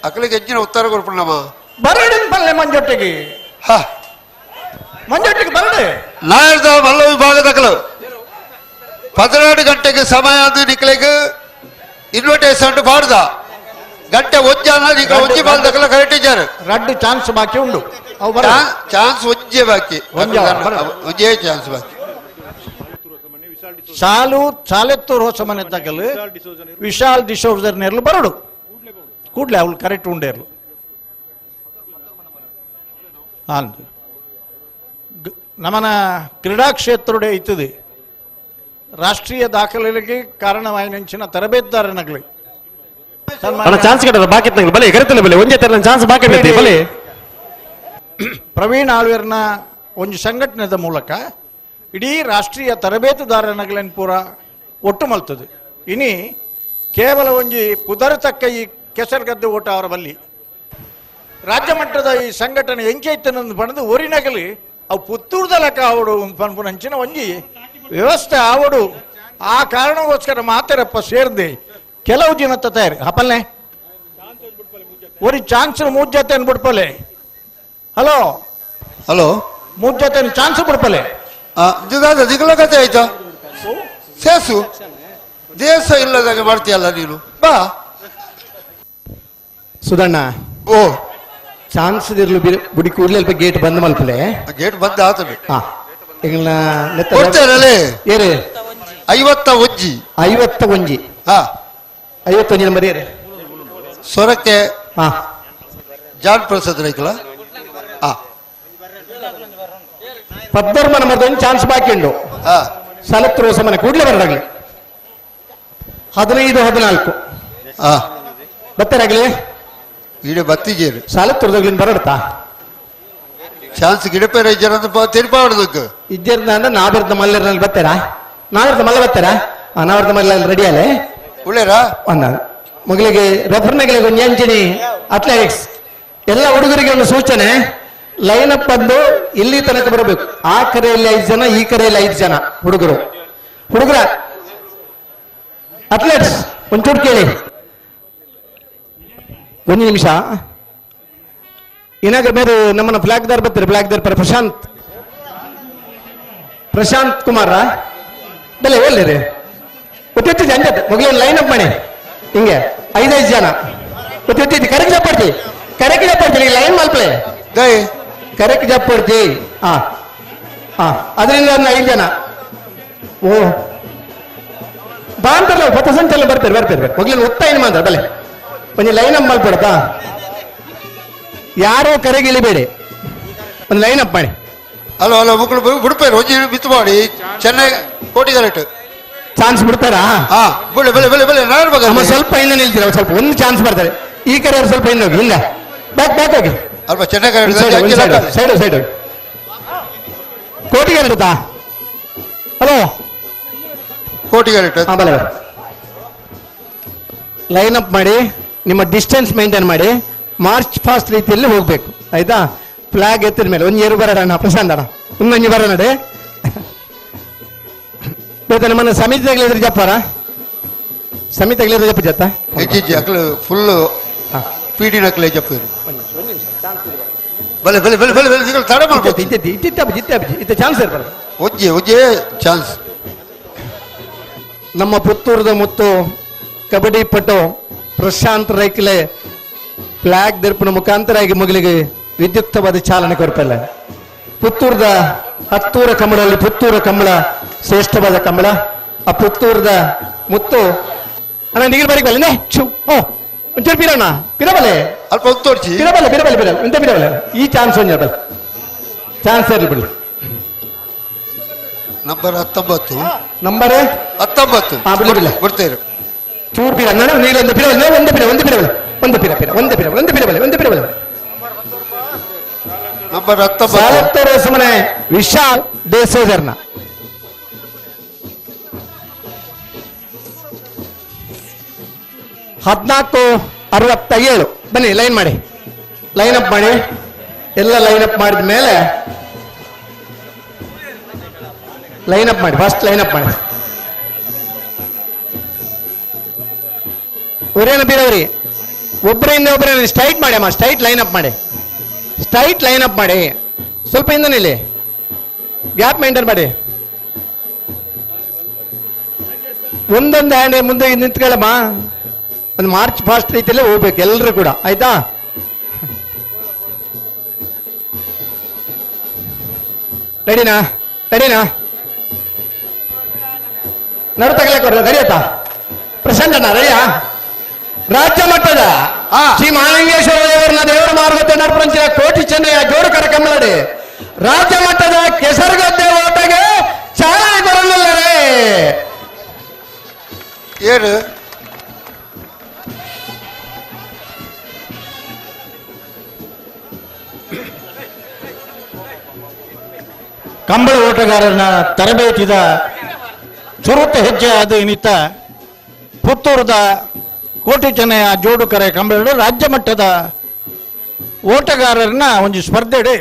ಅಕಲಿಗೆ ಹೆಚ್ಚಿನ ಉತ್ತರ ಕೊಡ್ಪಣ್ಣಮ್ಮ ಬರಡಿನ ಪಲ್ಲೆ ಮಂಜೊಟ್ಟಿಗೆ ಮಂಜೊಟ್ಟಿಗೆ ಬರಡೆ ನಾಯರ್ದ ಮಲ್ಲ ವಿಭಾಗದ ಅಕಲು 12 ಗಂಟೆಗೆ ಸಮಯ ಅಂದು ನಿಕ್ಲಿಗೆ ಇನ್ವಿಟೇಷನ್ ಬಾಡ್ದ ಗಂಟೆ ಒಂಜಾನ ನಿಕ್ಲ ಒಂಜಿ ಬಾಲ್ದಕಲ ಕರೆಕ್ಟ್ ಇದ್ದಾರೆ ರಡ್ಡು ಚಾನ್ಸ್ ಬಾಕಿ ಉಂಡು ಚಾನ್ಸ್ ಒಂಜೇ ಬಾಕಿ ಒಂಜೇ ಚಾನ್ಸ್ ಬಾಕಿ ಸಾಲು ಸಾಲೆತ್ತೂರು ಹೊಸ ಮನೆ ತಗಲು ವಿಶಾಲ್ ಡಿಸೋಜರ್ ನೇರ್ಲು ಬರಡು ಕೂಡ್ಲೆ ಅವಳು ಕರೆಕ್ಟ್ ಉಂಡೇರ್ಲು ಅಂದು ನಮನ ಕ್ರೀಡಾ ಕ್ಷೇತ್ರಡೆ ಇತ್ತದೆ ರಾಷ್ಟ್ರೀಯ ದಾಖಲೆಗೆ ಕಾರಣವಾಯಿನ ತರಬೇತುದಾರನಗಲಿ ಚಾನ್ಸ್ ಕಟ್ಟದ ಬಾಕಿ ಬಲೆ ಕರೆತಲ್ಲ ಬಲೆ ಒಂಜೇ ತರ ಚಾನ್ಸ್ ಬಾಕಿ ಬಲೆ ಪ್ರವೀಣ್ ಆಳ್ವೇರ್ನ ಒಂದು ಸಂಘಟನೆದ ಮೂಲಕ ಇಡೀ ರಾಷ್ಟ್ರೀಯ ತರಬೇತುದಾರನಗಲನ್ನು ಪೂರ ಒಟ್ಟು ಮಲ್ತದೆ. ಇನಿ ಕೇವಲ ಒಂಜಿ ಪುದರತಕ್ಕ ಈ ಕೆಸರುಗದ್ದೆ ಓಟ ಅವರ ಬಲ್ಲಿ ರಾಜ್ಯ ಮಟ್ಟದ ಈ ಸಂಘಟನೆ ಎಂಚೈತನಂದು ಪಣದು ಒರಿನಗಲಿ ಅವು ಪುತ್ತೂರ್ದಲಕ ಆವಡು ಪನ್ಪುನಂಚಿನ ಒಂಜಿ ವ್ಯವಸ್ಥೆ ಆವಡು. ಆ ಕಾರಣಕ್ಕೋಸ್ಕರ ಮಾತಾರಪ್ಪ ಸೇರಿದೆ ಕೆಲವು ದಿನ ತಯಾರಿ ಹಪಲ್ನೆ ಒರಿ ಚಾನ್ಸ್ ಮೂರು ಜೊತೆ ಬಿಡ್ಪಲೆ. ಹಲೋ ಹಲೋ ಮೂರು ಜೊತೆ ಚಾನ್ಸ್ ಬಿಡ್ಪಲೆ ಕತೆ ಆಯ್ತಾ ಸೇಸು ದೇಶ ಇಲ್ಲದಾಗ ಮಾಡ್ತೀಯಲ್ಲ ನೀನು ಬಾ ಸುಧಣ್ಣ. ಓ ಚಾನ್ಸ್ ಇರ್ಲು ಬುಡಿ ಕೂಡಲೇ ಅಲ್ಪ ಗೇಟ್ ಬಂದ್ ಮಲ್ಪಲೆ ಗೇಟ್ ಬಂದ್ ಆತದೆ. ಹಾ ಏರು 51 51 ಹಾ 51 ನಂಬರ್ ಏರು ಸೊರಕೆ ಹಾ ಜಾನ್ ಪ್ರಸಾದ್ ರೈಕಲ ಹಾ ಪದ್ದರ್ಮ ನಂಬರ್ ಚಾನ್ಸ್ ಬಾಕಿ ಉಂಡು. ಹಾ ಸಲತ್ತು ಸಮನೆ ಕೂಡಲೇ ಬರಡಾಗ್ಲಿ 15 14 ಹಾ ಬತ್ತಾರಾಗ್ಲಿ ಈಡೆ ಬತ್ತಿಜೇರು ಸಾಲತ್ತುರ್ದಗ್ಲಿಂದ ಬರಡ್ತಾ ಚಾನ್ಸ್ ಗಿಡಪೇರ ಇಜ್ಜರ ತೆರಿಪಾವಡದಕ್ಕೆ ಇಜ್ಜರ್ದ ಅಂದ್ರೆ ನಾವಿರ್ದ ಮಲ್ಲರಲ್ಲಿ ಬರ್ತಾರಾ ನಾವಿರ್ದ ಮಲ್ಲ ಬರ್ತಾರಾ ನಾವಿರ್ದ ಮಲ್ಲ ರೆಡಿ ಅಲ್ಲೇ ಒಳ್ಳೇರಾ ಒಂದ ಮಗಳಿಗೆ ರೆಫರ್ನಗಳಿಗೆ ಒಂದು ಎಂಜಿನಿ ಅಥ್ಲೆಟಿಕ್ಸ್ ಎಲ್ಲ ಹುಡುಗರಿಗೆ ಒಂದು ಸೂಚನೆ. Line up ಬಂದು ಇಲ್ಲಿ ತನಕ ಬರಬೇಕು. ಆ ಕರೆಯಲ್ಲಿ 5 ಜನ, ಈ ಕರೆಯಲ್ಲಿ 5 ಜನ ಹುಡುಗರು. ಹುಡುಗರ ಅಥ್ಲೆಟ್ಸ್ ಒಂಚೂರು ಕೇಳಿ, ಒಂದು ನಿಮಿಷ. ಏನಾಗ ಬೇರೆ ನಮ್ಮನ್ನ ಫ್ಲಾಗ್ದಾರ್ ಬರ್ತಾರೆ. ಫ್ಲಾಗ್ದಾರ್ ಪರ ಪ್ರಶಾಂತ್, ಪ್ರಶಾಂತ್ ಕುಮಾರ ಬೆಲೆ ಒಳ್ಳೆ ಗೊತ್ತಿತ್ತು ಅಂಜತ್. ಮೊದಲು ಲೈನ್ ಅಪ್ ಮಾಡಿ ಹಿಂಗೆ 5-5 ಜನ ಗೊತ್ತಿತ್ತು. ಕರೆಕ್ಟ್ ಜಪ್ಪಾಡ್ತಿ, ಕರೆಕ್ಟ್ ಜಪ್ಪಾಡ್ತೀನಿ, ಲೈನ್ ಮಲ್ಪಲೆ ಕರೆಕ್ಟ್ ಜಪ್ಪಾಡ್ತಿ. ಹಾ ಹಾ, ಅದರಿಂದ ಒಂದು 5 ಜನ. ಓ ಬಾ ಅಂತಾರಲ್ಲ, ಪಥ ಸಂಚಲನ ಬರ್ತಾರೆ ಬರ್ತಾರೆ. ಮೊದಲು ಒತ್ತಾಯ ಮಾತ್ರ ಬಲೆ ಒಂದು ಲೈನ್ ಅಪ್ ಮಲ್ಪಡತಾ. ಯಾರೋ ಕರೆಗೆ ಇಳಿಬೇಡಿ, ಒಂದು ಲೈನ್ ಅಪ್ ಮಾಡಿ. ಹಲೋ ಹಲೋ ಮಕ್ಕಳು ಬಿಡ್ಪೇರು ಒಂಜಿ ಬಿತ್ತು ಮಾಡಿ. ಚೆನ್ನೈ ಕೋಟಿಗರೆಟ್ ಚಾನ್ಸ್ ಬಿಡ್ತಾರಾ? ಹಾ, ಬೆಳೆ ಬೆಳೆ ಬೆಳೆ ಬೆಳೆ ನಾನು ಸ್ವಲ್ಪ ಹಿಂದೆ ನಿಲ್ತೀರ, ಸ್ವಲ್ಪ ಒಂದು ಚಾನ್ಸ್ ಬರ್ತಾರೆ. ಈ ಕಡೆ ಸ್ವಲ್ಪ ಹಿಂದೆ ಹೋಗಿ, ಹಿಂದೆ ಬ್ಯಾಕ್ ಬ್ಯಾಕ್ ಹೋಗಿ. ಅಲ್ಪ ಚೆನ್ನೈ ಸೈಡ್ ಸೈಡ್ ಹೋಗಿ. ಕೋಟಿಗರೆಟಾ? ಹಲೋ ಕೋಟಿಗರೆಟ್. ಹಾ ಬಲೆ ಲೈನ್ ಅಪ್ ಮಾಡಿ, ನಿಮ್ಮ ಡಿಸ್ಟೆನ್ಸ್ ಮೇಂಟೈನ್ ಮಾಡಿ, ಮಾರ್ಚ್ ಫಾಸ್ಟ್ ರೀತಿಯಲ್ಲಿ ಹೋಗ್ಬೇಕು, ಆಯ್ತಾ? ಫ್ಲಾಗ್ ಎತ್ತಿದ ಮೇಲೆ ಒಂದು ಏರು ಬರೋಣ ಪ್ರಶಾಂತ್ ಅಣ್ಣ, ಇನ್ನೊಂದು ಬರೋಣ ನಡೆ. ಇವತ್ತು ನಮ್ಮನ್ನ ಸಮಿತಿ ತಗಲಿದ್ರೆ ಜಪ್ಪಾರ, ಸಮಿತಿ ತಗಲಿದ್ರೆ ಜಪ್ಪ ಜತ್ತ ಫುಲ್ ಪಿ ನಕಲೆ ಜಪ್ಪ. ಬಲೆ ಬಲೆ ಬಲೆ ಬಲೆ ಬಲೆ ತಡ ಮಾಡ್ಬೋದು. ಇತ್ತೆ ಇತ್ತೆ ಇತ್ತೆ ಚಾನ್ಸ್ ಇರ್ಬಾರ್ದು. ಒಜ್ಜೆ ಒಜ್ಜೆ ಚಾನ್ಸ್. ನಮ್ಮ ಪುತ್ತೂರದ ಮುತ್ತು ಕಬಡ್ಡಿ ಪಟು ಪ್ರಶಾಂತ್ ರೈಕ್ಲೆ ಫ್ಲಾಗ್ ದರ್ಪಣ ಮುಖಾಂತರ ಮಗಳಿಗೆ ವಿದ್ಯುಕ್ತವಾದ ಚಾಲನೆ ಕೊಡ್ಪಲ್ಲ. ಪುತ್ತೂರದ ಹತ್ತೂರ ಕಂಬಳಲ್ಲಿ ಪುತ್ತೂರ ಕಂಬಳ ಶ್ರೇಷ್ಠವಾದ ಕಂಬಳ. ಆ ಪುತ್ತೂರದ ಮುತ್ತು ಅಣ್ಣ ನೀರು ಬರೀ ಬಲ್ಲೆ ಚು ಓ ಒಂಚೂರು ಪಿರಣ್ಣ ಪಿರಬಲೆ ಅಲ್ಪ ತೋರಿಸಿ ಪಿರಬಲೆ ಪಿರಬಲೆ ಪಿರಬಲೆ ಎಂತ ಪಿರಬಲೆ ಈ ಚಾನ್ಸ್ ಒಂಜಿ ಬಲ್ ಚಾನ್ಸ್ ಇರಲಿ ಬಿಡಿ. Number 19, number 19. ಹಾ ಬಿಡಿ ಬಿಡಿ ಬಿಡ್ತೇವೆ. ಚೂರು ಪಿರ ನೀರು ಒಂದು ಪಿರಬಲೆ ಒಂದು ಪಿರ ಒಂದು ಪಿರಬಲೆ ಒಂದು ಪಿರ ಪಿರ ಒಂದು ಪಿರ ಒಂದು ಪಿರಬಲೆ ಒಂದು ಪಿರಬಲೆ. ನಂಬರ್ 19 ಸುಮ್ಮನೆ ವಿಶಾಲ್ ದೇಸೋಜರ್ನ. ಹದಿನಾಲ್ಕು 67. ಬನ್ನಿ ಲೈನ್ ಮಾಡಿ, ಲೈನ್ ಅಪ್ ಮಾಡಿ. ಎಲ್ಲ ಲೈನ್ ಅಪ್ ಮಾಡಿದ ಮೇಲೆ ಲೈನ್ ಅಪ್ ಮಾಡಿ, first line up ಮಾಡಿ. ಒರೇನ ಬೀರವ್ರಿ, ಒಬ್ಬರಿಂದ ಒಬ್ಬರೇ ಸ್ಟ್ರೈಟ್ ಮಾಡಿ ಅಮ್ಮ, straight line up ಮಾಡಿ, straight line up ಮಾಡಿ. ಸ್ವಲ್ಪ ಹಿಂದೆ ನಿಲ್ಲಿ, ಗ್ಯಾಪ್ ಮೇಂಟೈನ್ ಮಾಡಿ. ಒಂದೊಂದು ಹ್ಯಾಂಡ್ ಮುಂದೆ ನಿಂತ್ಕೊಳ್ಳಮ್ಮ. ಒಂದು ಮಾರ್ಚ್ ಫಾಸ್ಟ್ ರೀತಿಯಲ್ಲೇ ಹೋಗ್ಬೇಕು ಎಲ್ಲರೂ ಕೂಡ, ಆಯ್ತಾ? ರೆಡಿನಾ? ರೆಡಿನಾ? ನಡು ತಗಲಕ್ಕೆ ಬರಲ್ಲ, ರೆಡಿ ಆಯ್ತಾ? ಪ್ರಶಾಂತ್ ಅಣ್ಣ ರೆಡಿಯಾ? ರಾಜ್ಯ ಮಟ್ಟದ ಶ್ರೀ ಮಹಾಲಿಂಗೇಶ್ವರ ದೇವರನ್ನ ದೇವರ ಮಾರ್ಗത്തെ ನಡ್ಪಂಚಿನ ಕೋಟಿ ಚೆನ್ನಯ್ಯ ಜೋಡು ಕರಕಮ್ಮಲಡಿ ರಾಜ್ಯ ಮಟ್ಟದ ಕೆಸರುಗದ್ದೆ ಓಟಗೆ ಚಾಲನೆ ಕೊಡಲಿಲ್ಲರೇ. ಏನು ಕಂಬಳ ಓಟಗಾರನ ತರಬೇತಿದ ಚುರುತ ಹೆಜ್ಜೆ ಅದು ಇನ್ನಿತ ಪುತ್ತೂರದ ಕೋಟಿ ಚೆನ್ನಯ್ಯ ಜೋಡುಕರೆ ಕಂಬಳ ರಾಜ್ಯ ಮಟ್ಟದ ಓಟಗಾರರನ್ನ ಒಂದು ಸ್ಪರ್ಧೆಡೆ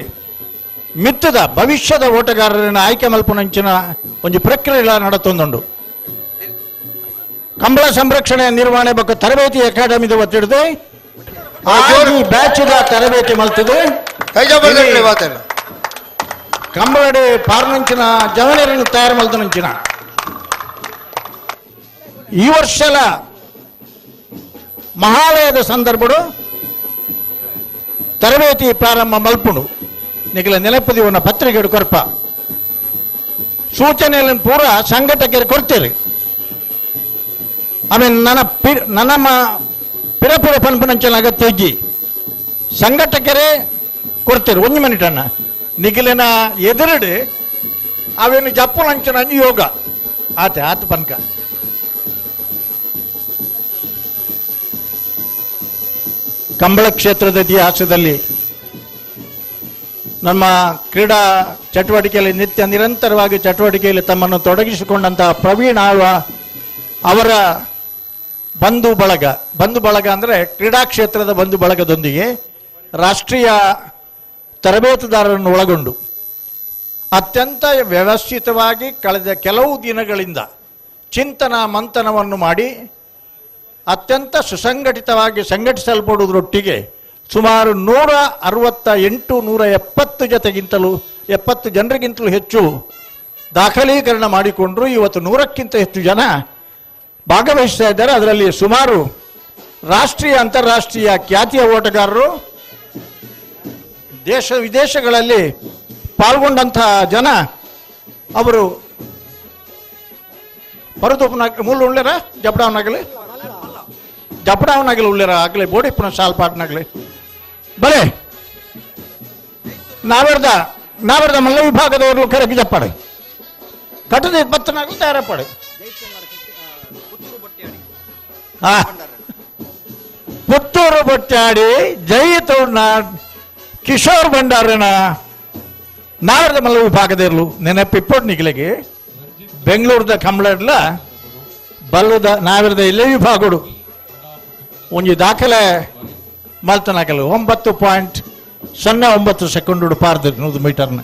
ಮಿತ್ತದ ಭವಿಷ್ಯದ ಓಟಗಾರರನ್ನ ಆಯ್ಕೆ ಮಲ್ಪುನಂಚಿನ ಒಂದು ಪ್ರಕ್ರಿಯೆ ನಡತೊಂದುಂಡು. ಕಂಬಳ ಸಂರಕ್ಷಣೆ ನಿರ್ವಹಣೆ ಬಗ್ಗೆ ತರಬೇತಿ ಅಕಾಡೆಮಿದ ಒತ್ತಿಡದೆ ಬ್ಯಾಚ್ದ ತರಬೇತಿ ಮಲ್ತದೆ. ಕಂಬಳಡೆ ಪಾರ್ನಂಚಿನ ಜವನರನ್ನು ತಯಾರು ಮಲ್ತನಂಚಿನ ಈ ವರ್ಷಲ ಮಹಾಲಯದ ಸಂದರ್ಭಡು ತರಬೇತಿ ಪ್ರಾರಂಭ ಮಲ್ಪುಂಡು. ನಿಖಲ ನೆನಪದಿವನ್ನ ಪತ್ರಿಕೆ ಕೊರ್ಪ ಸೂಚನೆಯನ್ನು ಪೂರ ಸಂಘಟಕರು ಕೊಡ್ತೀರಿ. ಆಮೇಲೆ ನನ್ನ ನನ್ನ ಪಿರಪುರ ಪನ್ಪುನಂಚಿನ ಅಗತ್ಯ ಇಜ್ಜಿ ಸಂಘಟಕರೇ ಕೊಡ್ತೀರಿ. ಒಂದು ಮಿನಿಟ್ ಅಣ್ಣ, ನಿಖಲಿನ ಎದುರುಡು ಅವೇನು ಜಪ್ಪುನಂಚಿನ ಯೋಗ ಆತ ಆತ ಪನ್ಕ. ಕಂಬಳ ಕ್ಷೇತ್ರದ ಇತಿಹಾಸದಲ್ಲಿ ನಮ್ಮ ಕ್ರೀಡಾ ಚಟುವಟಿಕೆಯಲ್ಲಿ ನಿತ್ಯ ನಿರಂತರವಾಗಿ ಚಟುವಟಿಕೆಯಲ್ಲಿ ತಮ್ಮನ್ನು ತೊಡಗಿಸಿಕೊಂಡಂತಹ ಪ್ರವೀಣ್ ಅವರ ಬಂಧು ಬಳಗ, ಬಂಧು ಬಳಗ ಅಂದರೆ ಕ್ರೀಡಾ ಕ್ಷೇತ್ರದ ಬಂಧು ಬಳಗದೊಂದಿಗೆ ರಾಷ್ಟ್ರೀಯ ತರಬೇತುದಾರರನ್ನು ಒಳಗೊಂಡು ಅತ್ಯಂತ ವ್ಯವಸ್ಥಿತವಾಗಿ ಕಳೆದ ಕೆಲವು ದಿನಗಳಿಂದ ಚಿಂತನ ಮಂಥನವನ್ನು ಮಾಡಿ ಅತ್ಯಂತ ಸುಸಂಘಟಿತವಾಗಿ ಸಂಘಟಿಸಲ್ಪಡುವುದರೊಟ್ಟಿಗೆ ಸುಮಾರು 168 170 ಜೊತೆಗಿಂತಲೂ 70 ಜನರಿಗಿಂತಲೂ ಹೆಚ್ಚು ದಾಖಲೀಕರಣ ಮಾಡಿಕೊಂಡರು. ಇವತ್ತು 100ಕ್ಕಿಂತ ಹೆಚ್ಚು ಜನ ಭಾಗವಹಿಸ್ತಾ ಇದ್ದಾರೆ. ಅದರಲ್ಲಿ ಸುಮಾರು ರಾಷ್ಟ್ರೀಯ ಅಂತಾರಾಷ್ಟ್ರೀಯ ಖ್ಯಾತಿಯ ಓಟಗಾರರು, ದೇಶ ವಿದೇಶಗಳಲ್ಲಿ ಪಾಲ್ಗೊಂಡಂತಹ ಜನ ಅವರು ಹೊರತುಪನ ಮೂಲ ಉಳ್ಳೇರ ಜಪಡಾವನಾಗಲಿ ಜಪಡಾವನಾಗಲಿ ಉಳ್ಳೇರ ಆಗಲಿ ಬೋಡಿಪ್ಪನ ಸಾಲ್ಪಾಟ್ನಾಗಲಿ ಬಲೆ ನಾವೆರ್ದ ನಾವೆರ್ದ ಮಲ್ಲ ವಿಭಾಗದವರು ಕರೆಗೆ ಜಪ್ಪಾಡೆ ಕಟ್ಟದ ಇಪ್ಪತ್ತನಾಗಲಿ ತಯಾರಪಾಡೆ. ಪುತ್ತೂರು ಬೊಟ್ಟಾಡಿ ಜೈ ತೌಡ್ನ ಕಿಶೋರ್ ಭಂಡಾರನ ನಾವರದ ಮಲ್ಲ ವಿಭಾಗದಿರಲು ನೆನಪಿಪ್ಪೋಡ್ ನಿಗಲಿಗೆ ಬೆಂಗಳೂರದ ಕಂಬಳಡ್ಲ ಬಲ್ಲದ ನಾವಿರದ ಇಲ್ಲೇ ವಿಭಾಗಡು ಒಂಜಿ ದಾಖಲೆ ಮಲ್ತನಾಗಲು 9.09 ಸೆಕೆಂಡು ಪಾರ್ದ 100 ಮೀಟರ್ನ.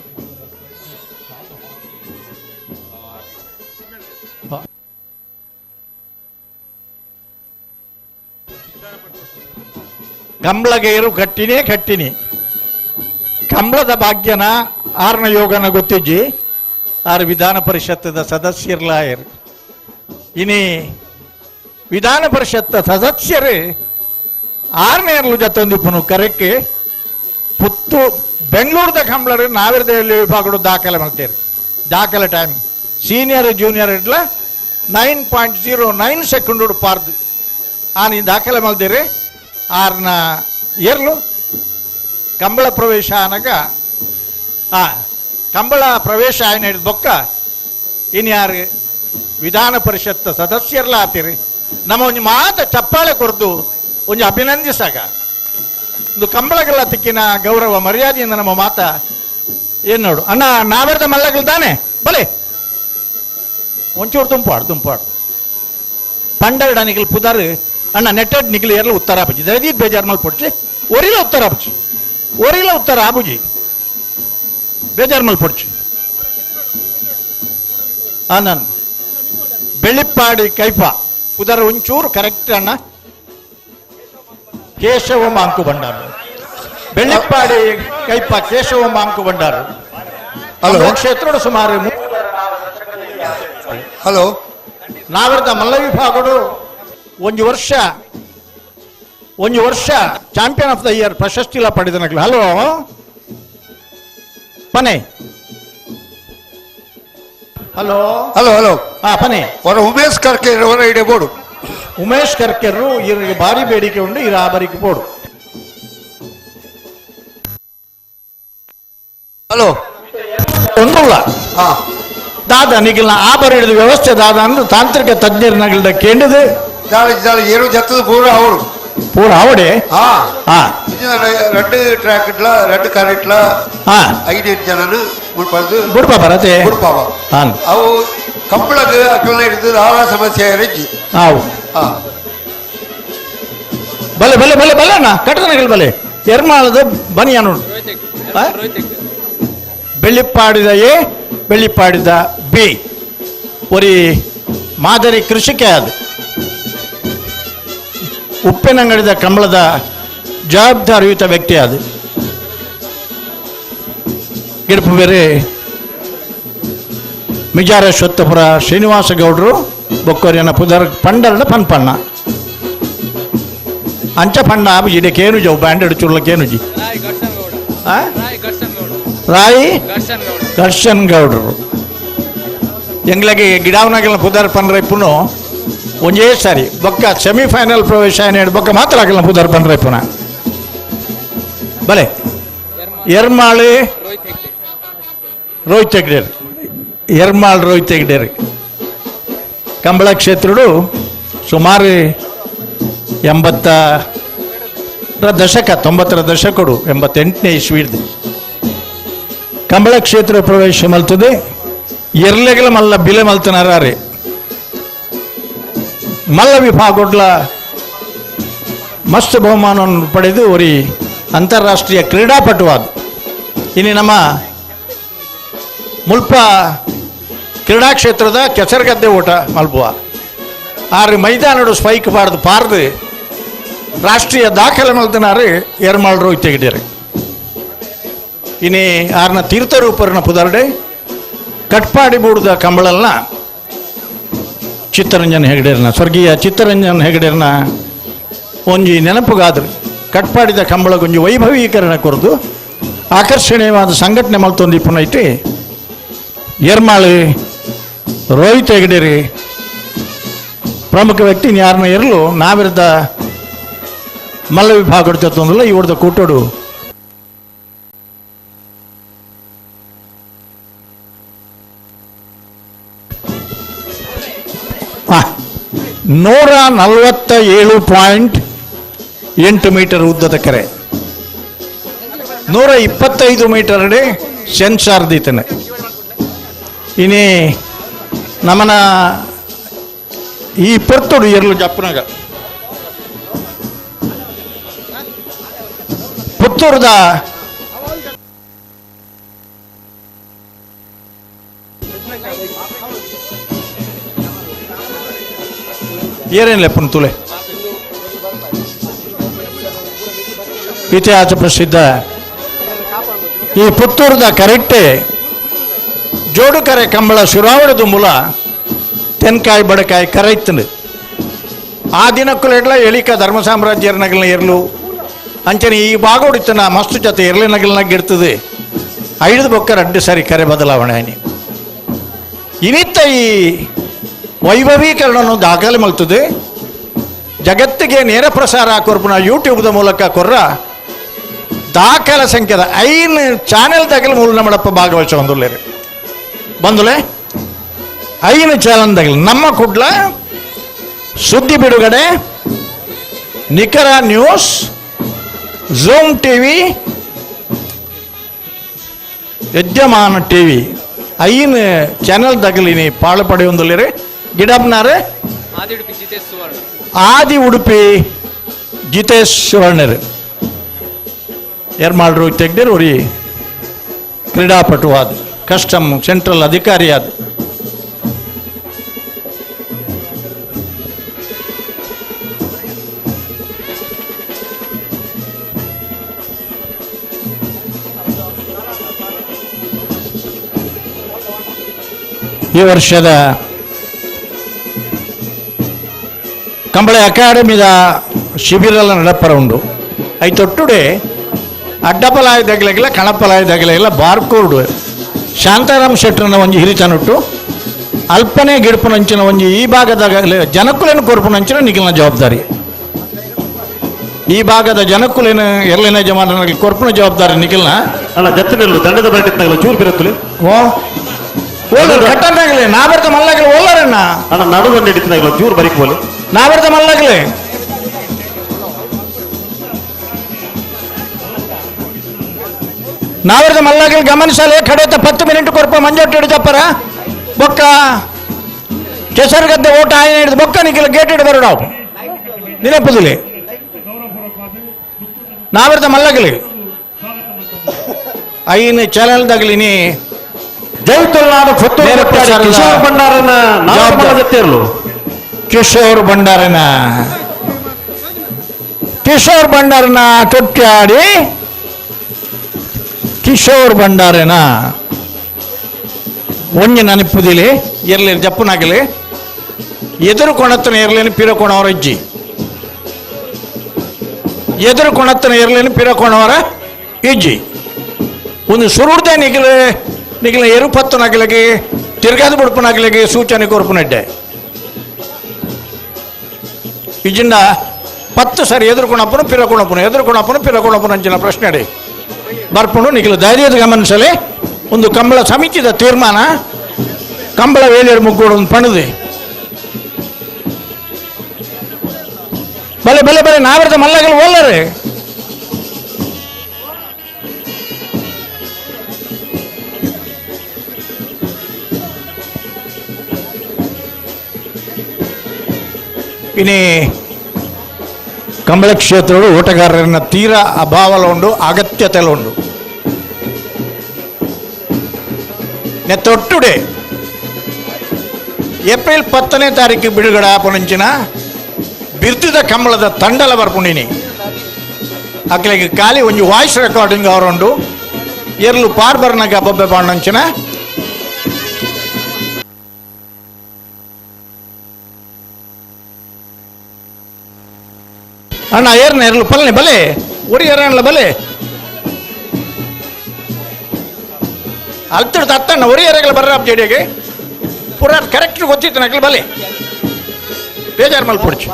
ಕಂಬಳಗೇರು ಕಟ್ಟಿನೇ ಕಟ್ಟಿನಿ ಕಂಬಳದ ಭಾಗ್ಯನ ಆರ್ನ ಯೋಗನ ಗೊತ್ತಿಜ್ಜಿ ಆರು ವಿಧಾನ ಪರಿಷತ್ತದ ಸದಸ್ಯರ್ಲಾಯರು. ಇನಿ ವಿಧಾನ ಪರಿಷತ್ ಸದಸ್ಯರು ಆರನೇರ್ಲು ಜತ್ತೊಂದಿಪ್ಪನು ಕರೆಕ್ಕೆ ಪುತ್ತು ಬೆಂಗಳೂರದ ಕಂಬಳರು ನಾವಿರದಲ್ಲಿ ವಿಭಾಗಡು ದಾಖಲೆ ಮಾಡ್ತೇವೆ. ದಾಖಲೆ time senior junior ಇಡ್ಲ 9.09 ಸೆಕೆಂಡು ಪಾರ್ದು ಆನಿ ದಾಖಲೆ ಮಲ್ದಿರಿ. ಆರ್ನ ಏರ್ಲು ಕಂಬಳ ಪ್ರವೇಶ ಆನಗ ಕಂಬಳ ಪ್ರವೇಶ ಆಯ್ನ ಹಿಡಿದ ಬೊಕ್ಕ ಇನ್ಯಾರು ವಿಧಾನ ಪರಿಷತ್ ಸದಸ್ಯರ್ಲ ಆತೀರಿ. ನಮ್ಮ ಒಂಜಿ ಮಾತ ಚಪ್ಪಾಳೆ ಕೊರ್ದು ಒಂಜಿ ಅಭಿನಂದಿಸಾಗ ಒಂದು ಕಂಬಳಗಳ ತಿಕ್ಕಿನ ಗೌರವ ಮರ್ಯಾದೆಯಿಂದ ನಮ್ಮ ಮಾತ ಏನು ನೋಡು ಅಣ್ಣ ನಾವೆರ್ದ ಮಲ್ಲಗಳು ತಾನೆ ಬಲೆ ಒಂಚೂರು ತುಂಪಾಡು ತುಂಪಾಡು ಪಂಡರಡ ನಿಗಲ್ ಪುದಾರು ಅಣ್ಣ ನೆಟ್ಟೆಡ್ ನಿಗಲ್ ಏರ್ಲ ಉತ್ತರ ಆಪುಜಿ ದಯದೀತ್ ಬೇಜಾರು ಮಲ್ ಪೊಡ್ಚಿ ಒರಿಲ ಉತ್ತರ ಆಪುಜಿ ಒರಿಲ ಉತ್ತರ ಆಪುಜಿ ಬೇಜಾರು ಮಲ್ ಪೊಡ್ಚಿ. ನಾನು ಬೆಳ್ಳಿಪ್ಪಾಡಿ ಕೈಪ ಪುದರ್ ಒಂಚೂರು ಕರೆಕ್ಟ್ ಅಣ್ಣ Keshava Monk Bhandaru Bellippady Kaipa Keshava Monk Bhandaru. Hello ಕ್ಷೇತ್ರೋಡು ಸುಮಾರು ಹಲೋ ನಾವಿರದ ಮಲ್ಲ ವಿಭಾಗಡು ಒಂದು ವರ್ಷ champion of the year ಪ್ರಶಸ್ತಿಲ ಪಡೆದನಗ್ಲು. Hello ಪನೆ hello hello hello ಹಾ ಪನೆ ಅವರ ಉಮೇಶ್ ಕರ್ಕೆ ಅವರ ಇಡೆ ಬೋಡು ಉಮೇಶ್ ಕರ್ಕೆರು ಇವರಿಗೆ ಭಾರಿ ಬೇಡಿಕೆ ಉಂಟು ಇರ ಆಬರಿಗೆ ಬೋಡು. ಹಲೋ ಒಂದುಲ್ಲ ದಾದ ನಿಗಿಲ್ನ ಆಬರ ಹಿಡಿದ ವ್ಯವಸ್ಥೆ ದಾದ ಅಂದ್ರೆ ತಾಂತ್ರಿಕ ತಜ್ಞರ ಕೇಂದ್ರದ ಏರು ಜತ್ತದ ಪೂರ ಅವರು ಪೂರ ಅವಡೆ ಹಾ ಹಾ రెండు ಟ್ರ್ಯಾಕ್ ಇಟ್ಲ రెండు ಕಾರ್ ಇಟ್ಲ 5 ಜನನು ಬುಡ್ಪ ಬರತೆ ಬುಡ್ಪ ಅವು ಕಂಬಳಕ್ಕೆ ಅಕ್ಕಲ್ನ ಹಿಡಿದು ಆಳ ಸಮಸ್ಯೆ ಇರಜ್ಜಿ ಹಾವು ಬಲೆ ಬಲೆ ಬಲೆ ಬಲೆ ಅಣ್ಣ ಕಟ್ಟದನಗಲ್ ಬಲೆ ಎರ್ಮಾಳದ ಬನಿಯ ನೋಡು. ಬೆಳ್ಳಿಪ್ಪಾಡಿದ ಎ ಬೆಳ್ಳಿಪ್ಪಾಡಿದ ಬಿ ಒರಿ ಮಾದರಿ ಕೃಷಿಕೆ ಅದು ಉಪ್ಪಿನಂಗಡಿದ ಕಂಬಳದ ಜವಾಬ್ದಾರಿಯುತ ವ್ಯಕ್ತಿ ಅದು. ಗಿಡಪು ಬೇರೆ ಮಿಜಾರ ಶ್ವತ್ತಪುರ ಶ್ರೀನಿವಾಸ ಗೌಡರು ಬೊಕ್ಕೋರಿಯನ ಪುದರ್ ಪಂಡರಡ ಪನ್ಪಣ್ಣ ಅಂಚ ಪಂಡ ಆಬುಜಿ ಕೇನುಜವು ಬ್ಯಾಂಡೆಡ್ ಚುರ್ಲ ಕೇನುಜಿ ರಾಯಿ ದರ್ಶನ್ ಗೌಡರು ಎಂಗ್ಲಗೆ ಗಿಡಾವನಾಗೆಲ್ಲ ಪುದರ್ ಪನ್ರ ಇಪ್ಪುನು ಒಂಜೇ ಸಾರಿ ಬೊಕ್ಕ ಸೆಮಿಫೈನಲ್ ಪ್ರವೇಶ ಏನೇಳು ಬೊಕ್ಕ ಮಾತ್ರ ಆಗಲ್ಲ ಪುದರ್ ಪನ್ರ ಇಪ್ಪುನ ಬಲೆ ಎರ್ಮಾಳಿ ರೋಹಿತ್ ಹೆಗ್ಡೇರ್ ಎರ್ಮಾಳ್ ರೋಹಿತ್ ಹೆಗ್ಡೇರ್ ಕಂಬಳ ಕ್ಷೇತ್ರಡು ಸುಮಾರು 80ರ ದಶಕ 90ರ ದಶಕಡು 88ನೇ ಇಸ್ವಿಡ್ದು ಕಂಬಳ ಕ್ಷೇತ್ರ ಪ್ರವೇಶ ಮಲ್ತದೆ. ಎರ್ಲೆಗಲ ಮಲ್ಲ ಬಿಲೆ ಮಲ್ತನಾರೆ ಮಲ್ಲ ವಿಭಾಗೊಡ್ಲ ಮಸ್ತ್ ಬಹುಮಾನವನ್ನು ಪಡೆದು ಒರಿ ಅಂತಾರಾಷ್ಟ್ರೀಯ ಕ್ರೀಡಾಪಟುವಾದ. ಇನಿ ನಮ್ಮ ಮುಲ್ಪ ಕ್ರೀಡಾ ಕ್ಷೇತ್ರದ ಕೆಸರುಗದ್ದೆ ಓಟ ಮಲ್ಪುವ ಆರು ಮೈದಾನಡು ಸ್ಪೈಕ್ ಪಾಡ್ದು ಪಾರ್ದು ರಾಷ್ಟ್ರೀಯ ದಾಖಲೆ ಮಲ್ತನಾರು ಎರ್ಮಾಳ್ ರೋಹಿತ್ ಹೆಗ್ಡೆರು. ಇನಿ ಆರ್ನ ತೀರ್ಥರೂಪರನ ಪುದರ್ಡೆ ಕಟ್ಪಾಡಿ ಬೂಡ್ದ ಕಂಬಳಲ್ನ ಚಿತ್ತರಂಜನ್ ಹೆಗಡೆರ್ನ ಸ್ವರ್ಗೀಯ ಚಿತ್ತರಂಜನ್ ಹೆಗಡೆರ್ನ ಒಂಜಿ ನೆನಪುಗಾದ್ರು ಕಟ್ಪಾಡಿದ ಕಂಬಳಗೊಂಜಿ ವೈಭವೀಕರಣ ಕೊರದು ಆಕರ್ಷಣೀಯವಾದ ಸಂಘಟನೆ ಮಲ್ತೊಂದು ಇಪ್ಪುನೈಟಿ ಎರ್ಮಾಳು ರೋಹಿತ್ ಹೆಗಡೆರಿ ಪ್ರಮುಖ ವ್ಯಕ್ತಿ ಯಾರನ್ನ ಇರಲು ನಾವಿರದ ಮಲ್ಲ ವಿಭಾಗ ತೊಂದಲ್ಲ ಇವ್ರದ ಕೂಟೋಡು 147.8 ಮೀಟರ್ ಉದ್ದದ ಕೆರೆ 125 ಮೀಟರ್ ಸೆನ್ಸಾರ್ ದೀತನೆ. ಇನಿ ನಮನ ಈ ಪೊರ್ತುಡು ಎರ್ಲು ಜಪ್ಪನಾಗ ಪುತ್ತೂರುದ ಏರೇನು ಲೆಪ್ಪನ ತುಲೆ ಇತಿಹಾಸ ಪ್ರಸಿದ್ಧ ಈ ಪುತ್ತೂರದ ಕರೆಕ್ಟೆ ಜೋಡುಕರೆ ಕಂಬಳ ಸುರಾವಣದ ಮೂಲ ತೆನ್ಕಾಯಿ ಬಡಕಾಯಿ ಕರೈತನು. ಆ ದಿನಕ್ಕೂ ಎಳಿಕ ಧರ್ಮ ಸಾಮ್ರಾಜ್ಯರ ನಗಲ್ನ ಎರ್ಲು ಅಂಚನೆ ಈ ಬಾಗೋಡಿತನ ಮಸ್ತು ಜೊತೆ ಎರ್ಲೆ ನಗಲ್ನಾಗ ಇರ್ತದೆ ಐದು ಬೊಕ್ಕ ರಡ್ಡು ಸಾರಿ ಕರೆ ಬದಲಾವಣೆ ಆಯ್ನಿ. ಇನಿತ್ತ ಈ ವೈಭವೀಕರಣವನ್ನು ದಾಖಲೆ ಮಲ್ತದೆ. ಜಗತ್ತಿಗೆ ನೇರ ಪ್ರಸಾರ ಕೊರ್ಪುನ ಯೂಟ್ಯೂಬ್ದ ಮೂಲಕ ಕೊರ್ರ ದಾಖಲೆ ಸಂಖ್ಯೆದ 5 ಚಾನೆಲ್ ದಾಖಲೆ ಮೂಲ ನಮ್ಮಡಪ್ಪ ಭಾಗವಹಿಸ ಬಂದುಲ್ಲೇರಿ ಬಂದುಲೆ 5 ಚಾನೆಲ್ ದಾಖಲೆ ನಮ್ಮ ಕುಡ್ಲ ಸುದ್ದಿ ಬಿಡುಗಡೆ ನಿಖರ ನ್ಯೂಸ್ ಝೂಮ್ ಟಿವಿ ಯಜಮಾನ ಟಿವಿ 5 ಚಾನೆಲ್ ದಾಖಲಿನಿ ಪಾಳು ಪಡೆಯೊಂದುಲ್ಲೇರಿ ಗಿಡಬ್ನಾರೆ ಆದಿ ಉಡುಪಿ ಜಿತೇಶ್ ಸುವರ್ಣರು ಎರ್ಮಾಳ್ ರೋಹಿತ್ ಹೆಗ್ಡೆರು ಉರಿ ಕ್ರೀಡಾಪಟು ಆದ ಕಸ್ಟಮ್ ಸೆಂಟ್ರಲ್ ಅಧಿಕಾರಿ ಆದ. ಈ ವರ್ಷದ ಕಂಬಳ ಅಕಾಡೆಮಿದ ಶಿಬಿರ ನಡಪರ ಉಂಡು ಐತೊಟ್ಟುಡೆ ಅಡ್ಡಪಲಾಯ ದಗಲೆಗಿಲ್ಲ ಕಣಪಲಾಯ ದಗಲೆಗಿಲ್ಲ ಬಾರ್ಕೋರ್ಡು ಶಾಂತಾರಾಮ್ ಶೆಟ್ಟರನ ಒಂಜಿ ಹಿರಿತನುಟ್ಟು ಅಲ್ಪನೆ ಗಿಡಪನಂಚಿನ ಒಂಜಿ ಈ ಭಾಗದ ಜನಕುಲೇನು ಕೊರ್ಪುನಂಚಿನ ನಿಖಿಲ್ನ ಜವಾಬ್ದಾರಿ. ಈ ಭಾಗದ ಜನಕುಲೇನು ಎರಲಿನ ಜಮಾನ ಕೊರ್ಪುನ ಜವಾಬ್ದಾರಿ ನಿಖಿಲ್ನ. ಅಲ್ಲ ಜತ್ತಿನಲ್ಲೂ ದಂಡದ ಬರಟಿತ್ತಾಗಲ್ಲ ಚೂರು ಬಿರತ್ತುಲಿ ಓ ಓಲರ್ ಕಟ್ಟನಾಗಲಿ ನಾ ಬರ್ತ ಮಲ್ಲಾಗಲಿ ಓಲರಣ್ಣ ಅಣ್ಣ ನಡು ದಂಡ ಹಿಡಿತನಾಗಲ್ಲ ಚೂರು ಬರಿಕ್ ಬೋಲಿ ನಾ ಬರ್ತ ಮಲ್ಲಾಗಲಿ ನಾವರ್ದ ಮಲ್ಲಾಗಲಿ ಗಮನಿಸಲೇ ಕಡೆತ 10 ಮಿನಿಟ್ ಕೊರ್ಪ ಮಂಜೊಟ್ಟು ಹಿಡಿದಪ್ಪರ ಬೊಕ್ಕ ಕೆಸರುಗದ್ದೆ ಓಟ ಆಯನ ಹಿಡಿದು ಬೊಕ್ಕ ನಿಖಿಲ ಗೇಟ್ ಹಿಡಿದು ಬರೋಡಾವು ನೆನಪುದಿಲ್ಲ ನಾವರ್ದ ಮಲ್ಲಾಗಲಿ 5 ಚಾನೆಲ್ ದಾಗಲಿ ಜೈ ತುಳುನಾಡು ಪುತ್ತೂರು ಕಿಶೋರ್ ಭಂಡಾರನ ಕಿಶೋರ್ ಭಂಡಾರನ ಕಿಶೋರ್ ಭಂಡಾರನ ತೊಟ್ಟಾಡಿ ಕಿಶೋರ್ ಭಂಡಾರನ ಒಂಜಿ ನೆನಪುದಿಲಿ ಎರ್ಲಿ ಜಪ್ಪನಾಗಲಿ ಎದುರು ಕೊಣತ್ತನ ಎರ್ಲೇನು ಪಿರಕೊಣವರ ಅಜ್ಜಿ ಎದುರು ಕೊಣತ್ತನ ಎರ್ಲೇನು ಪಿರಕೊಣವರ ಇಜ್ಜಿ ಒಂದು ಸುರುಡ್ದೆ ನಿಗಲ ನಿಗಲ ಎರುಪತ್ತನಾಗಲಿಗೆ ತಿರ್ಗಾದ ಬುಡ್ಪನಾಗಲಿಗೆ ಸೂಚನೆ ಕೊರ್ಪುನಡ್ಡೆ ಇಜಿಂದ 10 ಸರಿ ಎದುರುಕೊಣಪ್ಪನು ಪಿರಕೊಣಪ್ಪನು ಎದುರುಕೊಣಪ್ಪನು ಪಿರಕೊಣಪ್ಪನು ಅಂಚಿನ ಪ್ರಶ್ನೆ ಅಡಿ ಬರ್ಪುಂಡು ನಿಖಿಲ ಧೈರ್ಯದ ಗಮನಿಸಲಿ ಒಂದು ಕಂಬಳ ಸಮಿತಿದ ತೀರ್ಮಾನ ಕಂಬಳ ವೇಲಿಯರ್ ಮುಗ್ಗೋಡು ಒಂದು ಪಣದು ಬಲೆ ಬಲೆ ಬಲೆ ನಾವರದ ಮಲ್ಲಗಲು ಓಲ್ಲರೆ ಇನಿ ಕಂಬಳ ಕ್ಷೇತ್ರಗಳು ಓಟಗಾರರನ್ನ ತೀರಾ ಅಭಾವಲ ಉಂಡು ಅಗತ್ಯತೆಲ ಉಂಡು. ನೆತ್ತೊಟ್ಟುಡೆ ಏಪ್ರಿಲ್ 10ನೇ ತಾರೀಕು ಬಿಡುಗಡೆ ಆಪುನಂಚಿನ ಬಿರ್ದುದ ಕಂಬಳದ ತಂಡಲ ಬರ್ಪುಂಡಿನಿ. ಅಕ್ಲೆಗ್ ಖಾಲಿ ಒಂಜಿ ವಾಯ್ಸ್ ರೆಕಾರ್ಡಿಂಗ್ ಅವರುಂಡು ಎರ್ಲು ಪಾರ್ಬರ್ನಾಗ ಬೊಬ್ಬೆ ಪಾಂಡಂಚಿನ ಅಣ್ಣ ಏರ್ನ ಎರ್ಲು ಪಲ್ನೆ ಬಲೆ ಒರಿ ಎರಣ್ಲ ಬಲೆ ಅಲ್ತುಡ್ದು ಅತ್ತಣ್ಣ ಒರಿ ಎರೆಗಳ ಬರ್ರ ಜಡಿಗೆ ಪೂರ ಕರೆಕ್ಟ್ ಗೊತ್ತಿತ್ತು ನಕಲು ಬಲೆ ಬೇಜಾರು ಮಲ್ಪೊಡ್ಚು.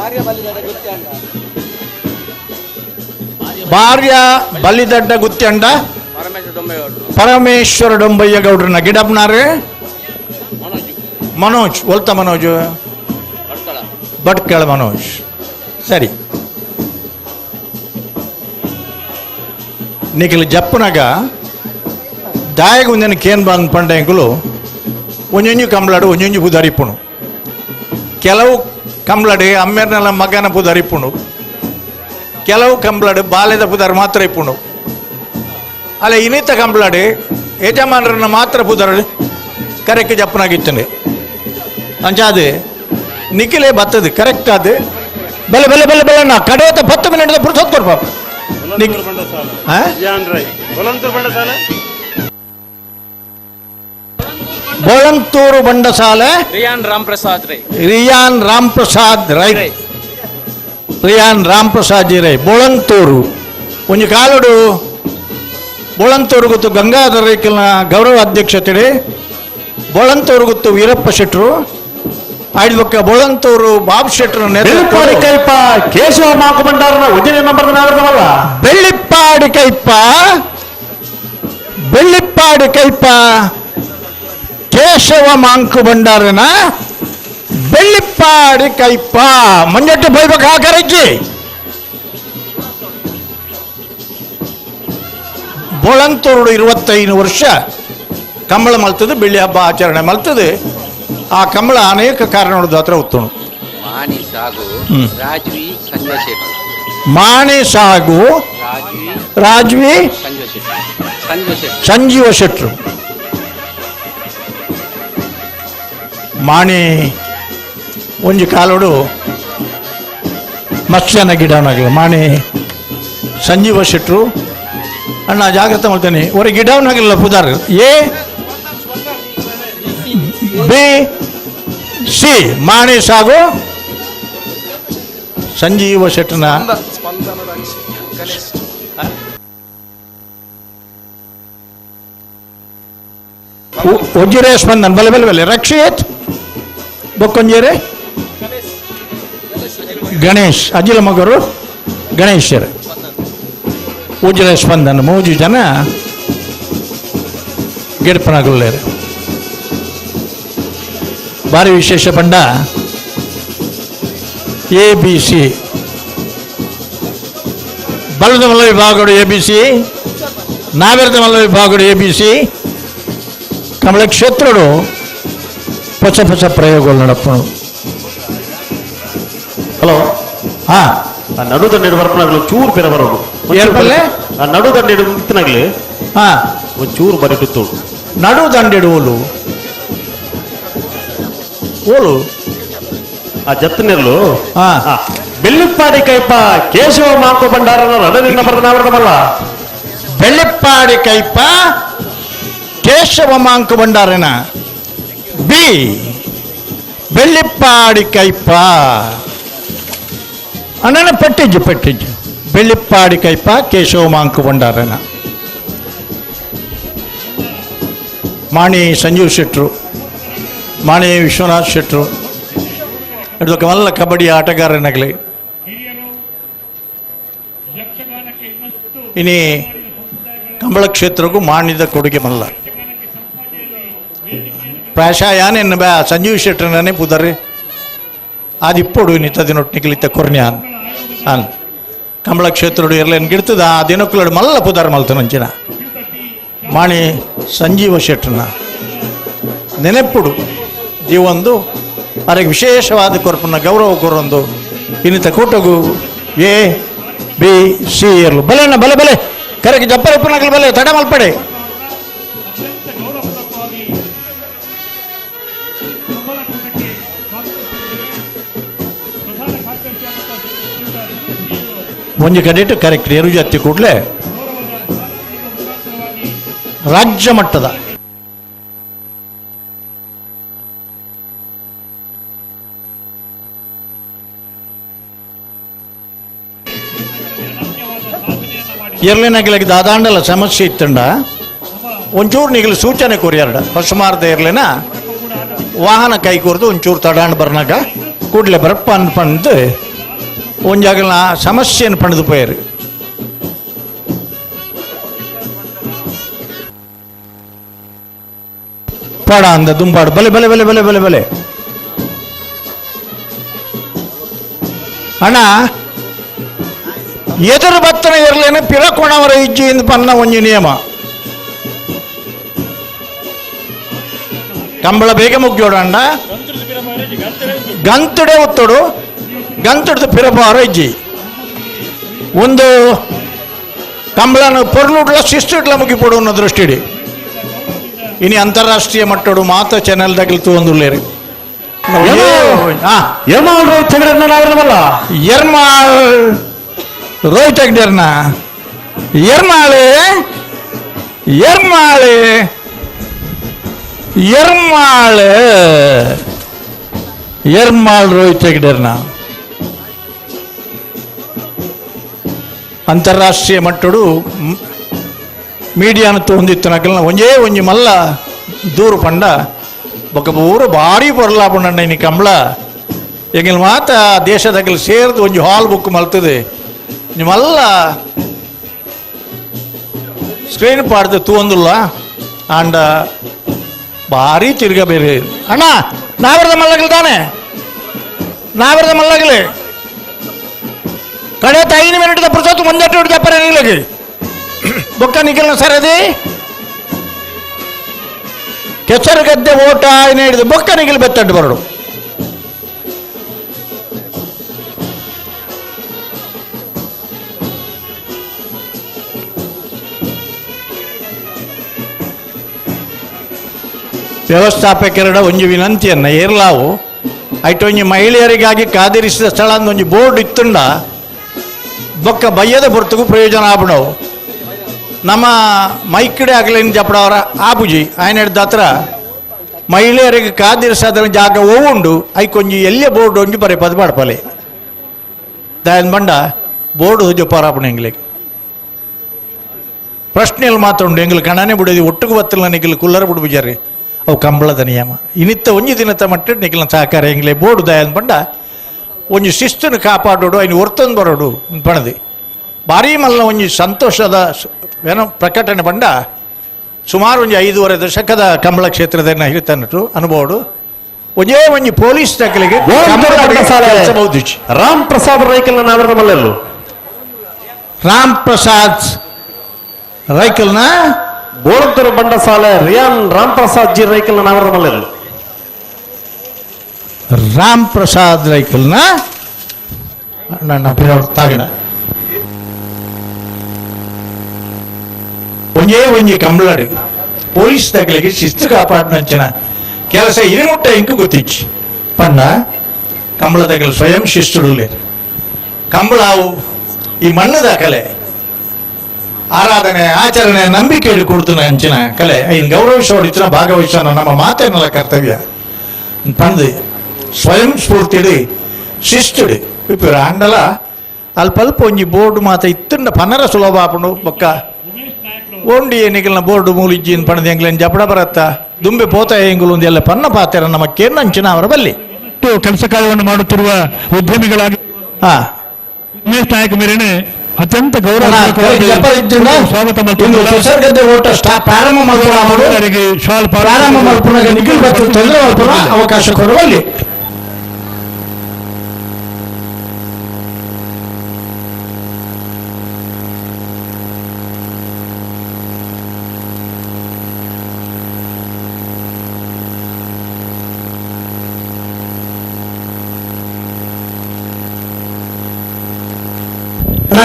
ಭಾರ್ಯ ಬಲಿದಡ್ಡ ಗುತ್ತಿ ಅಂಡ ಪರಮೇಶ್ವರ ಡೊಂಬಯ್ಯ ಗೌಡ್ರನ್ನ ಗಿಡಪ್ನಾರು ಮನೋಜ್ ಒಲ್ತ ಮನೋಜ್ ಭಟ್ಕಳ ಮನೋಜ್. ಸರಿ ನಿಖಿಲ್ ಜಪ್ಪುನಗ ದಾಯಗ ಒಂದಿನ ಕೇನ್ ಬಾನ್ ಪಂಡೆಂಕುಲು ಒಂಜೊಂಜು ಕಂಬ್ಲಾಡು ಒಂಜೊಂಜು ಪುದರಿಪ್ಪುನು. ಕೆಲವು ಕಂಬ್ಲಾಡು ಅಮ್ಮೇರ್ನೆಲ್ಲ ಮಗನ ಪುದರಿಪ್ಪುನು, ಕೆಲವು ಕಂಬ್ಲಾಡು ಬಾಲ್ಯದ ಪುದರ್ ಮಾತ್ರ ಇಪ್ಪುನು. ಅಲ್ಲ ಇನ್ನಿತ ಕಂಬ್ಲಾಡು ಯಜಮಾನರನ್ನ ಮಾತ್ರ ಪುದರ್ ಕರೆಕ್ಟ್ ಜಪ್ಪನಾಗಿತ್ತಂಡೆ ಅಂಚಾದು ನಿಖಿಲೇ ಬತ್ತದು ಕರೆಕ್ಟ್ ಅದು. ಬೆಲೆ ಬೆಲೆ ಬೆಲೆ ಬೆಲೆ ನಾ ಕಡೆಯತ್ತ 10 ಮಿನಿಟ್ ಪುರ್ಸೊತ್ತು ಕೊಡ್ಪ. ಬೋಳಂತೂರು ಬಂಡಸಾಲೆ ರಿಯಾನ್ ರಾಮ್ ಪ್ರಸಾದ್ ರೈ. ರಿಯಾನ್ ರಾಮ್ ಪ್ರಸಾದ್ ರೈ. ರಿಯಾನ್ ರಾಮ್ ಪ್ರಸಾದ್ ಜಿ ರೈ ಬೋಳಂತೂರು ಒಂಜಿ ಕಾಲುಡು ಬೋಳಂತೂರು ಗೊತ್ತು ಗಂಗಾಧರ ರೈಕಲ್ನ ಗೌರವ ಅಧ್ಯಕ್ಷತೆ ಬೋಳಂತೂರು ಗೊತ್ತು ವೀರಪ್ಪ ಶೆಟ್ರು ಆಯ್ದ ಬೋಳಂತೂರು ಬಾಬು ಶೆಟ್ರು ಬೆಳ್ಳಿಪ್ಪಾಡಿ ಕೈಪ ಕೇಶವ ಮಾಕು ಭಂಡಾರನ ಒಂದನೇ ನಂಬರ್ ನಾವಲ್ಲ. ಬೆಳ್ಳಿಪ್ಪಾಡಿ ಕೈಪ ಬೆಳ್ಳಿಪ್ಪಾಡಿ ಕೈಪ ಕೇಶವ ಮಾಂಕು ಭಂಡಾರನ ಬೆಳ್ಳಿಪ್ಪಾಡಿ ಕೈಪ ಮಂಜಟ್ಟು ಬೈಬೇಕು ಹಾಕರಜ್ಜಿ. ಬೋಳಂತೂರು 25 ವರ್ಷ ಕಂಬಳ ಮಲ್ತದೆ, ಬೆಳ್ಳಿ ಹಬ್ಬ ಆಚರಣೆ ಮಲ್ತದೆ. ಆ ಕಂಬಳ ಅನೇಕ ಕಾರಣದ ಹತ್ರ ಉತ್ತುಣು. ಮಾಣಿ ಸಾಗು ರಾಜ್ವಿ ಸಂಜಯ್ ಶೆಟ್ಟಿ. ಮಾಣಿ ಸಾಗು ರಾಜ್ವಿ ಸಂಜಯ್ ಶೆಟ್ಟಿ. ಸಂಜಯ್ ಶೆಟ್ಟಿ ಸಂಜೀವ ಶೆಟ್ರು. ಮಾಣಿ ಒಂಜಿ ಕಾಲೋಡು ಮತ್ಸ್ಯನ ಗಿಡವನಾಗಲಿ ಮಾಣಿ ಸಂಜೀವ ಶೆಟ್ರು. ಅಣ್ಣ ಜಾಗ್ರತೆ ಮಾಡ್ತೇನೆ ಒರೆ ಗಿಡವನಾಗಲಿಲ್ಲ ಪುದಾರ್ ಎ ಬಿ ಸಿ ಮಾಣಿ ಸಾಗು ಸಂಜೀವ ಶೆಟ್ಟನ ಉಜ್ಜಿರೆ ಸ್ಪಂದನ್ ಬಲೆ ಬಲೆ ಬಲೆ ರಕ್ಷಿತ್ ಬೊಕ್ಕೊಂಜೇರೆ ಗಣೇಶ್ ಅಜಿಲ ಮಗರು ಗಣೇಶರು ಉಜ್ಜಿರೆ ಸ್ಪಂದನ್ ಮೂಜು ಜನ ಗಿಡಪನಗುಲ್ಲೇರು. ಭಾರಿ ವಿಶೇಷ ಪಂಡ ಎ ಬಿ ಸಿ ಬಲದ ಮಲ್ಲ ವಿಭಾಗಗಳು ಎ ಬಿ ಸಿ ನಾವೆರದ ಮಲ್ಲ ವಿಭಾಗಗಳು ಎ ಬಿ ಸಿ ಕಮಲ ಕ್ಷೇತ್ರಡು ಹೊಸ ಹೊಸ ಪ್ರಯೋಗಗಳು ನಡಪನು. ಹಲೋ ಹಾ ನಡು ದಂಡಿಡು ಬರ್ಪನಾಗ್ಲು ಚೂರು ಪೆರ ಬರೋದು ನಡು ದಂಡಿಡು ಇತ್ತನಾಗ್ಲಿ ಹಾ ಒಂದು ಚೂರು ಬರಿಟಿತ್ತು ನಡು ದಂಡಿಡು ಓಲು ಓಲು ಆ ಜತ್ತನೆರ್ಲು ಬೆಳ್ಳಿಪ್ಪಾಡಿ ಕೈಪ ಕೇಶವ ಮಾಂಕು ಭಂಡಾರನ ರಡನಿಂದ ಬರೆದನಾವರ್ದಮಲ್ಲ. ಬೆಳ್ಳಿಪ್ಪಾಡಿ ಕೈಪ ಕೇಶವ ಮಾಂಕು ಭಂಡಾರನ ಬಿ ಬೆಳ್ಳಿಪ್ಪಾಡಿ ಕೈಪ ಅಣ್ಣನ ಪೆಟ್ಟಿಜ್ಜು ಪೆಟ್ಟಿಜ್ಜು ಬೆಳ್ಳಿಪ್ಪಾಡಿ ಕೈಪ ಕೇಶವ ಮಾಂಕು ಭಂಡಾರನ ಮಾಣಿ ಸಂಜೀವ್ ಶೆಟ್ರು ಮಾಣಿ ವಿಶ್ವನಾಥ್ ಶೆಟ್ರು ಇದಕ್ಕೆ ಮಲ್ಲ ಕಬಡ್ಡಿ ಆಟಗಾರನಾಗಲಿ. ಇನಿ ಕಂಬಳ ಕ್ಷೇತ್ರಕ್ಕೂ ಮಾಣಿದ ಕೊಡುಗೆ ಮಲ್ಲ ಪ್ರಾಯಶಃ ಯಾನೇನು ಬ್ಯಾ ಸಂಜೀವ್ ಶೆಟ್ಟರ್ನೇ ಪುದರಿ ಆದಿಪ್ಪೊಡು ಇನ್ನಿತ್ತ ದಿನೊಟ್ಟಿನಿಕ್ಲಿತ್ತ ಕೊರ್ನ್ಯಾನ್ ಅನ್ ಕಂಬಳ ಕ್ಷೇತ್ರಡು ಎರ್ಲೇನು ಗಿಡ್ತದ ಆ ದಿನಕ್ಕುಲಡು ಮಲ್ಲ ಪುದರ್ ಮಲ್ತನಂಚಿನ ಮಾಣಿ ಸಂಜೀವ ಶೆಟ್ಟರ್ನ ನೆನೆಪ್ಪುಡು ಜೀವೊಂದು ಅದಕ್ಕೆ ವಿಶೇಷವಾದ ಕೊರಪನ್ನ ಗೌರವ ಕೊರೊಂದು ಇನ್ನಿತ ಕೂಟಗು ಎ ಬಿ ಸಿ ಇರಲು ಬಲೆ ಅಣ್ಣ ಬಲೆ ಬಲೆ ಕರೆಗೆ ಜಪ್ಪರಪ್ಪನಾಗಲಿ ಬಲೆ ತಡ ಮಲ್ಪಡೆ. ಒಂಜಿ ಕಡೆಟ್ ಕರೆಕ್ಟ್ ಎರುಜತ್ತಿ ಕೂಡಲೇ ರಾಜ್ಯ ಮಟ್ಟದ ಎರ್ಲಿನಗಿಲಗಿ ದಾದಾಂಡಲ ಸಮಸ್ಯೆ ಇತ್ತಂಡ ಒಂಚೂರು ನಿಗಲು ಸೂಚನೆ ಕೊರಿಯರ್ಡ ಹೊಸಮಾರ್ದ ಇರ್ಲಿನ ವಾಹನ ಕೈ ಕೊರ್ದು ಒಂಚೂರು ತಡಾಂಡ್ ಬರ್ನಾಗ ಕೂಡಲೇ ಬರಪ್ಪ ಅನ್ಪಂದು ಒಂಜಾಗಲ ಸಮಸ್ಯೆಯನ್ನು ಪಣದು ಪೋಯರು. ಪಡ ಅಂದ ದುಂಬಾಡು ಬಲೆ ಬಲೆ ಬಲೆ ಬಲೆ ಬಲೆ ಬಲೆ ಅಣ್ಣ ಎದುರು ಬತ್ತನ ಇರಲೇನೆ ಪಿರಕೊಣವರ ಇಜ್ಜಿ ಪನ್ನ ಒಂಜಿ ನಿಯಮ. ಕಂಬಳ ಬೇಗ ಮುಗ್ಯೋಡಂಡ ಗಂತುಡೆ ಒತ್ತಡು ಗಂತುಡ್ದು ಪಿರಪಾರ ಇಜ್ಜಿ ಒಂದು ಕಂಬಳನ ಪೊರ್ಲುಡ್ಲ ಶಿಸ್ತುಡ್ಲ ಮುಗಿಪೊಡು ಅನ್ನೋ ದೃಷ್ಟಿಡಿ ಇನಿ ಅಂತಾರಾಷ್ಟ್ರೀಯ ಮಟ್ಟಡು ಮಾತ ಚಾನೆಲ್ ತಗಲ್ತು ಒಂದುಲ್ಲೇರಿ. ಯರ್ಮಾಳ್ ರೋಹಿತ್ ಹೆಗಡೆರ್ನ ಯರ್ಮಾಳ್ ರೋಹಿತ್ ಹೆಗ್ಡೆರ್ನ ಯರ್ಮಾಳೆ ಯರ್ಮಾಳೆ ಯರ್ಮಾಳೆ ಯರ್ಮಾಳ್ ರೋಹಿತ್ ಹೆಗ್ಡೆರ್ನ ಅಂತಾರಾಷ್ಟ್ರೀಯ ಮಟ್ಟಡು ಮೀಡಿಯಾನ ಹೊಂದಿತ್ತು ನಕಲ್ನ ಒಂಜೇ ಒಂಜಿ ಮಲ್ಲ ದೂರು ಪಂಡ ಬೊಕ್ಕ ಊರು ಭಾರಿ ಪೊರ್ಲಾಪುಂಡಣ್ಣ ಇನಿ ಕಂಬಳ ಎಂಗಿಲ್ ಮಾತ ದೇಶದಾಗಲ್ ಸೇರ್ದು ಒಂಜಿ ಹಾಲ್ ಬುಕ್ ಮಲ್ತದೆ ನಿಮ್ಮಲ್ಲ ಸ್ಕ್ರೀನ್ ಪಾಡ್ದು ತೂಂದುಲ್ಲ ಆಂಡ ಭಾರಿ ತಿರ್ಗ ಬೇರೆ. ಅಣ್ಣ ನಾವರದ ಮಲ್ಲಗಲು ತಾನೆ ನಾವರದ ಮಲ್ಲಗಲಿ ಕಡೆ 5 ಮಿನಿಟ್ ಪ್ರಸೋತ್ ಮುಂದೆಟ್ಟು ಜಪ್ಪರ ನಿಲ್ಲಗಿ ಬೊಕ್ಕ ನಿಖಲ್ನ ಸರದಿ ಕೆಸರು ಗದ್ದೆ ಓಟ ಹಿಡಿದು ಬೊಕ್ಕ ನಿಗಿಲ್ ಬೆತ್ತಡ್ಡು ಬರಡು. ವ್ಯವಸ್ಥಾಪಕರ ಒಂಜಿ ವಿನಂತಿಯನ್ನು ಏರ್ಲಾವು ಐಟೊಂಜಿ ಮಹಿಳೆಯರಿಗಾಗಿ ಕಾದಿರಿಸಿದ ಸ್ಥಳ ಒಂಜಿ ಬೋರ್ಡ್ ಇತ್ತುಂಡ ಬೊಕ್ಕ ಬಯ್ಯದ ಹೊರತುಗೂ ಪ್ರಯೋಜನ ಆಪಣವು. ನಮ್ಮ ಮೈಕಡೆ ಆಗಲೇನು ಜಪ್ಪಡವರ ಆಪುಜಿ ಆಯ್ನ ಹಿಡ್ದ ಹತ್ರ ಮಹಿಳೆಯರಿಗೆ ಕಾದಿರಿಸಾದ ಜಾಗ ಉಂಡು ಐಕೊಂಜಿ ಎಲ್ಲೇ ಬೋರ್ಡ್ ಒಂಜಿ ಬರೆ ಪದ ಪಾಡ್ಪಲೆ ದಾಯನ್ ಬಂಡ ಬೋರ್ಡ್ ಜೊಪ್ಪಾರಾಪಣ ಎಂಗ್ಲಿಗೆ ಪ್ರಶ್ನೆಯಲ್ಲಿ ಮಾತ್ರ ಉಂಡು ಎಂಗ್ಲು ಕಣನೆ ಬಿಡೋದು ಒಟ್ಟುಗು ಬತ್ತಿಲ್ಲ ನಿಗಿಲ್ ಕುಲ್ಲರ ಬಿಡು ಬಿಜಾರಿ ಅವು ಕಂಬಳದ ನಿಯಮ ಇನಿತ್ತ ಒಂಜಿ ದಿನತ ಮಟ್ಟ ನಿಖಿಲ ಸಹಕಾರ ಎಂಗ್ಲೆ ಬೋರ್ಡ್ ದಾಯನ್ ಬಂಡ ಒಂಜಿ ಶಿಸ್ತನ್ನು ಕಾಪಾಡೋಡು ಐನು ಒರ್ತೊಂದು ಬರೋಡು ಪಣದಿ ಭಾರೀ ಮಲ್ಲ ಒಂಜಿ ಸಂತೋಷದ ಏನೋ ಪ್ರಕಟಣೆ ಬಂಡ ಸುಮಾರು ಒಂಜಿ 5.5 ದಶಕದ ಕಂಬಳ ಕ್ಷೇತ್ರದ ಹಿರಿತನಟು ಅನುಭವಡು ಒಂಜೇ ಒಂಜಿ ಪೊಲೀಸ್ ದಾಖಲೆಗೆ ರಾಮ್ ಪ್ರಸಾದ್ ರೈಕಲ್ನ ಮಲ್ಲೆಲ್ಲು ರಾಮ್ ಪ್ರಸಾದ್ ರೈಕಲ್ನ ಬೋಳಂತೂರು ಬಂಡಸಾಲೆ ರಿಯಾನ್ ರಾಮ್ ಪ್ರಸಾದ್ ಜಿ ರೈಕಲ್ನ ನಾವರದ ಮಲ್ಲೆಲ್ಲು ರಾಮ್ ಪ್ರಸಾದ್ ರೈಕಲ್ನ ನನ್ನ ತಾಗಣ ಒಂಜೇ ಒಂಜಿ ಕಂಬಳಡು ಪೊಲೀಸ್ ತಗಲಿಗೆ ಶಿಸ್ತು ಕಾಪಾಡಿನಂಚಿನ ಕೆಲಸ ಇರುಮುಟ್ಟ ಇಂಕು ಗೊತ್ತಿಚ್ಚಿ ಪಂಡ ಕಂಬಳ ತಗಲು ಸ್ವಯಂ ಶಿಸ್ತುಡು ಕಂಬಳಾವು ಈ ಮಣ್ಣದ ಕಲೆ ಆರಾಧನೆ ಆಚರಣೆ ನಂಬಿಕೆ ಕೊಡ್ತನ ಅಂಚಿನ ಕಲೆ ಐನ್ ಗೌರವಿಸೋಡಿತ್ತಿನ ಭಾಗವಹಿಸೋಣ ನಮ್ಮ ಮಾತೇನಲ್ಲ ಕರ್ತವ್ಯ ಪಂದು ಸ್ವಯಂ ಸ್ಫೂರ್ತಿಡು ಶಿಸ್ತುಡು ಇಪ್ಪು ಅಂಡಲ ಅಲ್ಪ ಅಲ್ಪ ಒಂಜಿ ಬೋರ್ಡ್ ಮಾತ ಇತ್ತುಂಡ ಪನರ ಸುಲಭ ಆಪುಂಡು ಬೊಕ್ಕ ಓಂಡಿ ನಿಗಲ್ನ ಬೋರ್ಡ್ ಮೂಲಿಜ್ಜಿನ್ ಪಣದ ಎಂಗ್ಲೇನ್ ಜಪಡ ಬರತ್ತ ದುಂಬೆ ಪೋತ ಎಂಗುಲು ಎಲ್ಲ ಪನ್ನ ಪಾತೆರ ನಮ್ಮ ಕೇರ್ನಂಚಿನ ಅವರ ಬಲ್ಲಿ ಕೆಲಸ ಕಾರ್ಯವನ್ನು ಮಾಡುತ್ತಿರುವ ಉದ್ಯಮಿಗಳಾಗಿ ಉಮೇಶ್ ನಾಯಕ್ ಮೇರೆನೆ ಅತ್ಯಂತ ಗೌರವ ಸ್ವಾಗತ ಅವಕಾಶ ಕೊಡುವಲ್ಲಿ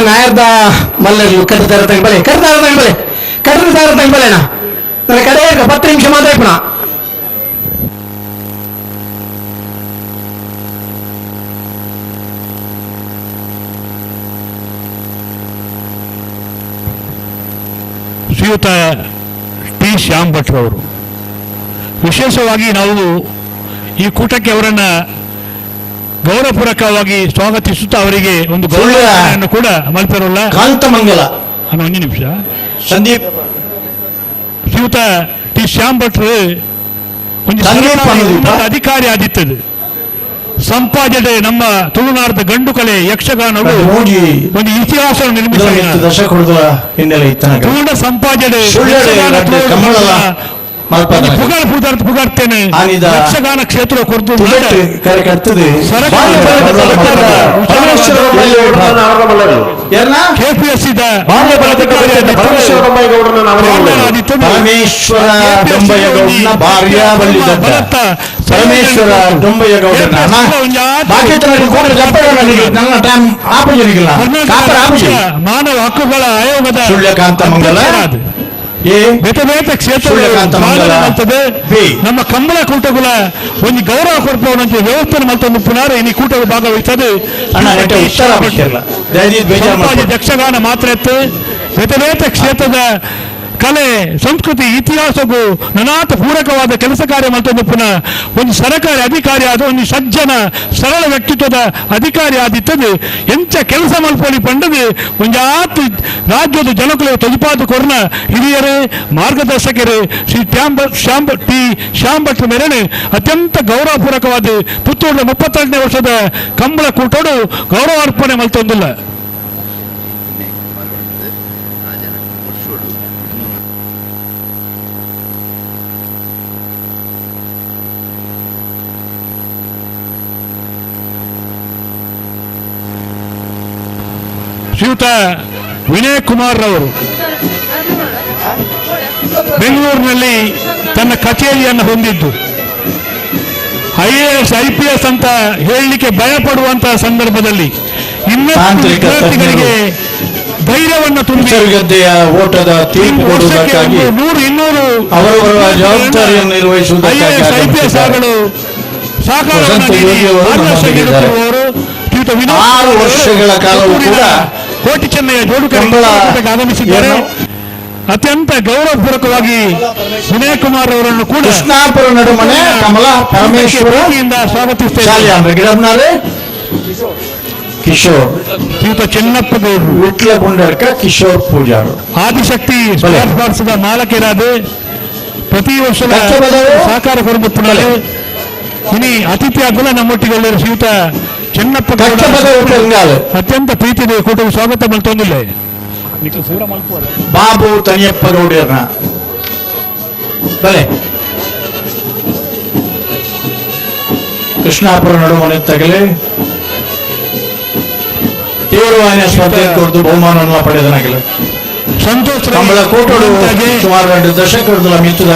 ನಾಯರ್ದ ಮಲ್ಲರು ಕಟ್ಟದಾರ ತಂಗಬಲೆ ಕಟ್ಟದಾರ ತಂಗಬಲೆ ಕಟ್ಟದಾರ ತಂಗಬಲೆ ಅಣ್ಣ ನನ್ನ ಕಡೆ 10 ನಿಮಿಷ ಮಾತ್ರ ಪುನಃ. ಶ್ರೀಯುತ ಟಿ ಶ್ಯಾಮ್ ಭಟ್ರವರು. ವಿಶೇಷವಾಗಿ ನಾವು ಈ ಕೂಟಕ್ಕೆ ಅವರನ್ನು ಗೌರವಪೂರ್ವಕವಾಗಿ ಸ್ವಾಗತಿಸುತ್ತಾ ಅವರಿಗೆ ಒಂದು ಗೌರವವನ್ನು ಕೂಡ ಮಲ್ಪೆರಲ್ಲ. ಕಾಂತಮಂಗಲ ಒಂದು ನಿಮಿಷ ಸಂದೀಪ್. ಶ್ರೀಯುತ ಟಿ ಶ್ಯಾಮ್ ಭಟ್ರು ಒಂದು ಅಧಿಕಾರಿ ಆದಿತ್ತದು. ಸಂಪಾಜನೆ ನಮ್ಮ ತುಳುನಾಡದ ಗಂಡು ಕಲೆ ಯಕ್ಷಗಾನವು ಒಂದು ಇತಿಹಾಸವನ್ನು ನಿರ್ಮಿಸಿದ ಸಂಪಾಜನೆ ಪುಗಾರ್ತೇನೆ ಯಕ್ಷಗಾನ ಕ್ಷೇತ್ರ ಕೊರತು ಕೆಪಿಎಸ್ಸಿ ಪರಮೇಶ್ವರ ಡೊಂಬಯ್ಯಗೌಡನ ಭಾರ್ಯ ಬಲ್ಲಿದಡ್ಡ ಪರಮೇಶ್ವರ ಡೊಂಬಯ್ಯಗೌಡನ ಮಾನವ ಹಕ್ಕುಗಳ ಆಯೋಗದ ಸುಳ್ಯಕಾಂತ ಮಂಗಲ ಬೇತೆ ಬೇತೆ ಕ್ಷೇತ್ರ ನಮ್ಮ ಕಂಬಳ ಕೂಟಗಳ ಒಂದು ಗೌರವ ಕೊಡ್ಪವನಂತೆ ವ್ಯವಸ್ಥೆ ಮಲ್ತೊಂದು ಪುನರ್ ಈ ಕೂಟವು ಭಾಗವಹಿಸದೆ ಯಕ್ಷಗಾನ ಮಾತ್ರ ಇತ್ತು. ಬೇತೆ ಬೇತೆ ಕ್ಷೇತ್ರದ ಕಲೆ ಸಂಸ್ಕೃತಿ ಇತಿಹಾಸಕ್ಕೂ ನನಾತ ಪೂರಕವಾದ ಕೆಲಸ ಕಾರ್ಯ ಮಲ್ತೊಂದು ಪುನಃ ಒಂದು ಸರಕಾರಿ ಅಧಿಕಾರಿ ಆದ ಒಂದು ಸಜ್ಜನ ಸರಳ ವ್ಯಕ್ತಿತ್ವದ ಅಧಿಕಾರಿ ಆದಿತ್ತದು. ಎಂಚ ಕೆಲಸ ಮಲ್ಪೋಲಿ ಪಂಡದು ಒಂಜಾತ್ ರಾಜ್ಯದ ಜನಕುಲ ತೊಜಪಾತು ಕೊರ್ನ ಹಿರಿಯರು ಮಾರ್ಗದರ್ಶಕರು ಶ್ರೀ ಟಿ ಶ್ಯಾಮ್ ಭಟ್ರ ಮೇರೆನೆ ಅತ್ಯಂತ ಗೌರವಪೂರ್ವಕವಾದ ಪುತ್ತೂರಿನ 32ನೇ ವರ್ಷದ ಕಂಬಳ ಕೂಟೋಡು ಗೌರವಾರ್ಪಣೆ ಮಲ್ತೊಂದಿಲ್ಲ. ಶ್ರೀಯುತ ವಿನಯ್ ಕುಮಾರ್ ರವರು ಬೆಂಗಳೂರಿನಲ್ಲಿ ತನ್ನ ಕಚೇರಿಯನ್ನು ಹೊಂದಿದ್ದು IAS IPS ಅಂತ ಹೇಳಲಿಕ್ಕೆ ಭಯ ಪಡುವಂತಹ ಸಂದರ್ಭದಲ್ಲಿ ಇನ್ನಷ್ಟು ವಿದ್ಯಾರ್ಥಿಗಳಿಗೆ ಧೈರ್ಯವನ್ನು ತುಂಬಿ ಓಟದ ತೀರ್ಪು ಕೊಡುವುದಕ್ಕಾಗಿ 100-200 ಅವರವರ ಜವಾಬ್ದಾರಿಯನ್ನು ನಿರ್ವಹಿಸುವುದಕ್ಕಾಗಿ IAS IPS ಗಳು ಸಹಕಾರವನ್ನು ನೀಡಿ ಮಾರ್ಗದರ್ಶನ ನೀಡುತ್ತಿರುವವರು ಶ್ರೀಯುತ ವಿನೋದ್ 6 ವರ್ಷಗಳ ಕಾಲವೂ ಕೂಡ ಕೋಟಿ ಚೆನ್ನಯ್ಯ ಜೋಡುಕರೆ ಆಗಮಿಸಿದ್ದಾರೆ. ಅತ್ಯಂತ ಗೌರವಪೂರ್ವಕವಾಗಿ ವಿನಯ್ ಕುಮಾರ್ ಅವರನ್ನು ಕೂಡ ಕೃಷ್ಣಾಪುರ ನಡುಮನೆ ಕಮಲಾ ಪರಮೇಶ್ವರ ಸ್ವಾಗತಿಸುತ್ತೇನೆ. ಕಿಶೋರ್ ಶ್ರೀಯುತ ಚೆನ್ನಪ್ಪ ಗೌಡರು ವಿಟ್ಲಗುಂಡರ್ಕ ಕಿಶೋರ್ ಪೂಜಾರು ಆದಿಶಕ್ತಿ ಸ್ಪೋರ್ಟ್ಸ್ ಮಾಲಕರಾದ ಪ್ರತಿ ವರ್ಷದ ಸಹಕಾರ ಕೊಡುತ್ತಾರೆ. ಇನಿ ಅತಿಥಿ ಆಗಲ್ಲ ನಮ್ಮೊಟ್ಟಿಗೆ ಶ್ರೀಯುತ ಚೆನ್ನಪ್ಪ ಗೌಡ ಅತ್ಯಂತ ಪ್ರೀತಿ ಕೂಟವು ಸ್ವಾಗತ ಮಲ್ತೊಂದಿಲ್ಲ. ಬಾಬು ತನಿಯಪ್ಪ ಗೌಡರನ್ನ ಬಲೆ ಕೃಷ್ಣಾಪುರ ನಡುವನೆ ತಗಲಿ ತೀವ್ರವಾಹಿನ ಸ್ಪರ್ಧೆ ಕೊಡ್ದು ಬಹುಮಾನವನ್ನು ಪಡೆದನಾಗಲಿ. ಸಂತೋಷ್ ಕಂಬಳ ಕೋಟೋಡು ಸುಮಾರು 2 ದಶಕದ ಮಿತ್ತದ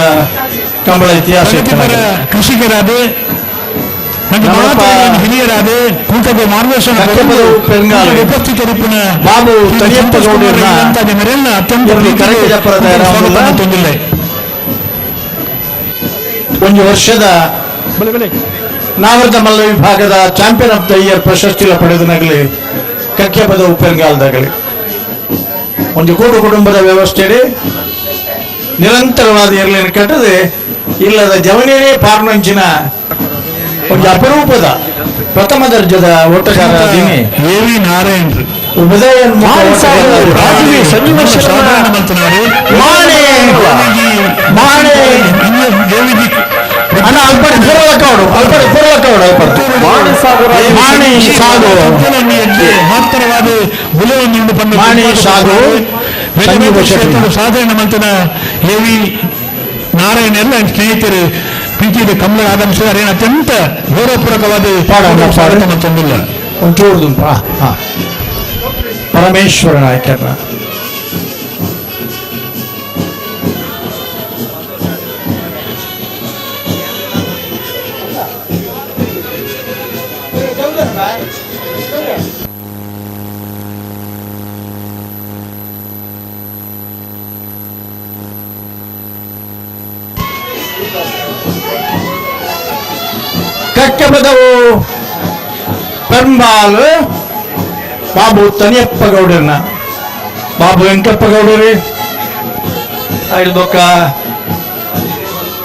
ಕಂಬಳ ಇತಿಹಾಸ ಕೃಷಿಕರಾದ ಹಿರಿಯರಾದ ಕೂಟದ ಮಾರ್ಗದರ್ಶನ ಉಪಸ್ಥಿತರೂಪಿನ ಬಾಬು ತನಿಯಪ್ಪ ಗೌಡರನ್ನ ಅತ್ಯಂತ ಒಂದು ವರ್ಷದ ನಾವರ್ದ ಮಲ್ಲ ವಿಭಾಗದ champion of the year ಪ್ರಶಸ್ತಿ ಪಡೆದನಾಗಲಿ ಕಕ್ಕೆಪದ ಉಪೆಂಗಾಲದಾಗಲಿ ಒಂದು ಕೂಡು ಕುಟುಂಬದ ವ್ಯವಸ್ಥೆಯಲ್ಲಿ ನಿರಂತರವಾದ ಇರಲಿನ ಕಟ್ಟದೆ ಇಲ್ಲದ ಜವನೇನೇ ಪಾರ್ನಂಚಿನ ಒಂದು ಅಪರೂಪದ ಪ್ರಥಮ ದರ್ಜದ ಓಟಗಾರ ಎ ವಿ ನಾರಾಯಣ್ ಸಾಧನೆ ಮಂತನ ಎ ವಿ ನಾರಾಯಣ ಎಲ್ಲ ಸ್ನೇಹಿತರು ಪ್ರೀತಿಯ ಕಮಲ ಆಗಮಿಸಿದ್ದಾರೆ. ಅತ್ಯಂತ ಗೌರವಪೂರ್ವಕವಾದ ಸ್ವಾಗತ ಮತ್ತೊಂದಿಲ್ಲ. ಪರಮೇಶ್ವರ ನಾಯಕರ ಕಕ್ಕಬದವು ಪೆಂಬಾಲ್ ಬಾಬು ತನಿಯಪ್ಪ ಗೌಡರನ್ನ ಬಾಬು ವೆಂಕಪ್ಪ ಗೌಡರಿ ಐದು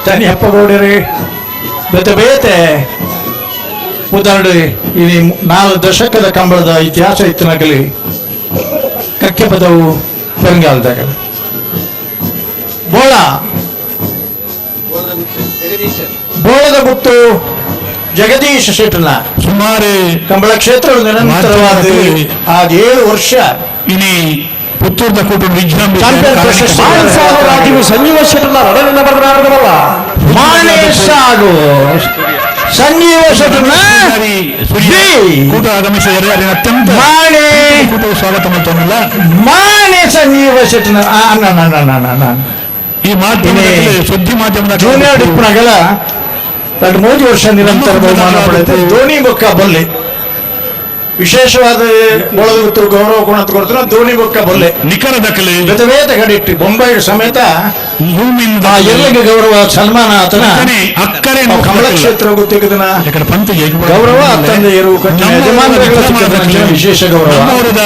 ತನಿ ಹಪ್ಪಗೌಡರಿ ಬೇತೆ ಬೇತೆ ಉದಾಹರಣೆ ಇನಿ 4 ದಶಕದ ಕಂಬಳದ ಇತಿಹಾಸ ಇತ್ತನಗಲಿ ಕಕ್ಕೆ ಪದವು ಬೆಂಗಾಲದಾಗ ಬೋಳ ಬೋಳದ ಗುತ್ತು ಜಗದೀಶ ಶೆಟ್ಟನ ಸುಮಾರು ಕಂಬಳ ಕ್ಷೇತ್ರ ನಿರಂತರವಾದ ಆ 7 ವರ್ಷ ಇನಿ ಪುತ್ತೂರ್ದ ಕೂಟ ಚಾಂಪಿಯನ್ ಪ್ರಶಸ್ತಿ ರಾಜೀವ್ ಸಂಜೀವ ಶೆಟ್ಟನ ರಡನ ಬರದಲ್ಲ ಮಾಣೆ ಸಾಗು ಸಂಜೀವ ಶೆಟ್ಟನ ಕೂಟ ಆಗಮಿಸಿದರೆ ಅದನ್ನು ಅತ್ಯಂತ ಮಾಣೆ ಕೂಟವು ಸ್ವಾಗತ ಮಾಡ್ತಾನಲ್ಲ ಮಾಣೆ ಸಂಜೀವ ಶೆಟ್ಟನ ಅಣ್ಣ ಈ ಮಾಧ್ಯಮ ಸುದ್ದಿ ಮಾಧ್ಯಮದ ಜೂನಿಯರ್ ಡಿಪ್ನಗಲ 3 ವರ್ಷ ನಿರಂತರ ಬಹುಮಾನ ಪಡೆದ ಧೋನಿ ಬೊಕ್ಕ ಬಲ್ಲೆ ವಿಶೇಷವಾದ ಒಳಗುತ್ತು ಗೌರವ ಕೊಣ ಕೊಡ್ತಾರೆ ಧೋನಿ ಬೊಕ್ಕ ಬಲ್ಲೆ ನಿಖರ ದಾಖಲೆ ಬೇತೆ ಬೇತೆ ಕಡೆ ಬೊಂಬೈ ಸಮೇತ ಎಲ್ಲಿಗೆ ಗೌರವ ಸನ್ಮಾನ ಆತನ ಅಕ್ಕರೆ ಕಮಲ ಕ್ಷೇತ್ರ ಗೊತ್ತಿದ್ದನ ಗೌರವ ತಂದೆ ಯಜಮಾನರ ವಿಶೇಷ ಗೌರವ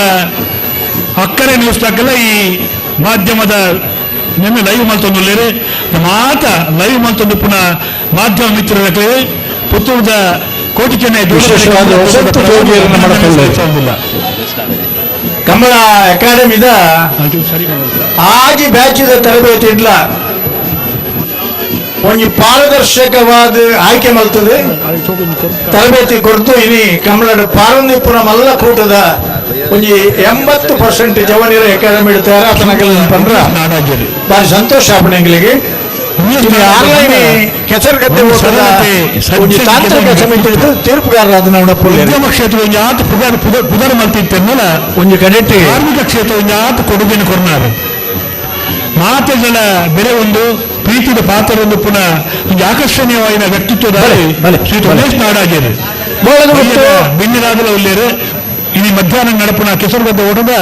ಅಕ್ಕರೆ ನ್ಯೂಸ್ ದಾಖಲೆ ಈ ಮಾಧ್ಯಮದ ನಿನ್ನೆ ಲೈವ್ ಮಲ್ತೊಂದು ಮಾತ ಲೈವ್ ಮಲ್ತೊಂದು ಪುನಃ ಮಾಧ್ಯಮ ಮಿತ್ರರ ಪುತ್ತೂರದ ಕೋಟಿ ಚೆನ್ನೈ ವಿಶೇಷವಾದ ವಸಂತ ಜೋಗಿಯನ್ನು ಮಾಡಿಕೊಳ್ಳಿ ಕಮಲ ಅಕಾಡೆಮಿದ ಆಜಿ ಬ್ಯಾಚಿದ ತರಬೇತಿ ಇಲ್ಲ ಒಂಜಿ ಪಾರದರ್ಶಕವಾದ ಆಯ್ಕೆ ಮಲ್ತದೆ ತರಬೇತಿ ಕೊಡ್ತು ಇನಿ ಕಮಲದ ಪಾರಂದೀಪುರ ಮಲ್ಲ ಕೂಟದ ಒಂಜಿ 80% ಜವನಿರ ಅಕಾಡೆಮಿ ಇಡ್ತಾರೆ ಆತನಗಲ ಪಂದ್ರ ಭಾರಿ ಸಂತೋಷ ಆಪಣೆಗಳಿಗೆ ಆನ್ಲೈನ್ ಕೆಸರುಗದ್ದೆ ಓಟದ ಒಂಜಿ ತಾಂತ್ರಿಕ ಸಮಿತಿ ತೀರ್ಪುಗಾರರಾದ ಉದ್ಯಮ ಕ್ಷೇತ್ರ ಒಂಜಿ ಆತ ಪುದರ್ ಪುದರ್ ಮಲ್ತಿತ್ತನ್ನಲ್ಲ ಒಂಜಿ ಕಡೆಟ್ ಕಾರ್ಮಿಕ ಕ್ಷೇತ್ರ ಒಂಜಿ ಆತ ಕೊಡುಗೆಯನ್ನು ಕೊರ್ನಾರು ಮಾತೆಗಳ ಬೆಲೆ ಒಂದು ಪ್ರೀತಿದ ಪಾತ್ರ ಒಂದು ಪುನಃ ಒಂದು ಆಕರ್ಷಣೀಯವಾದ ವ್ಯಕ್ತಿತ್ವದ ಶ್ರೀ ರಮೇಶ್ ನಾಡಾಗಿರಿ ಬಿನ್ನಿರಾದಲ ಉಳ್ಳೇರು ಇನಿ ಮಧ್ಯಾಹ್ನ ನಡಪುನ ಕೆಸರುಗದ್ದೆ ಓಟದ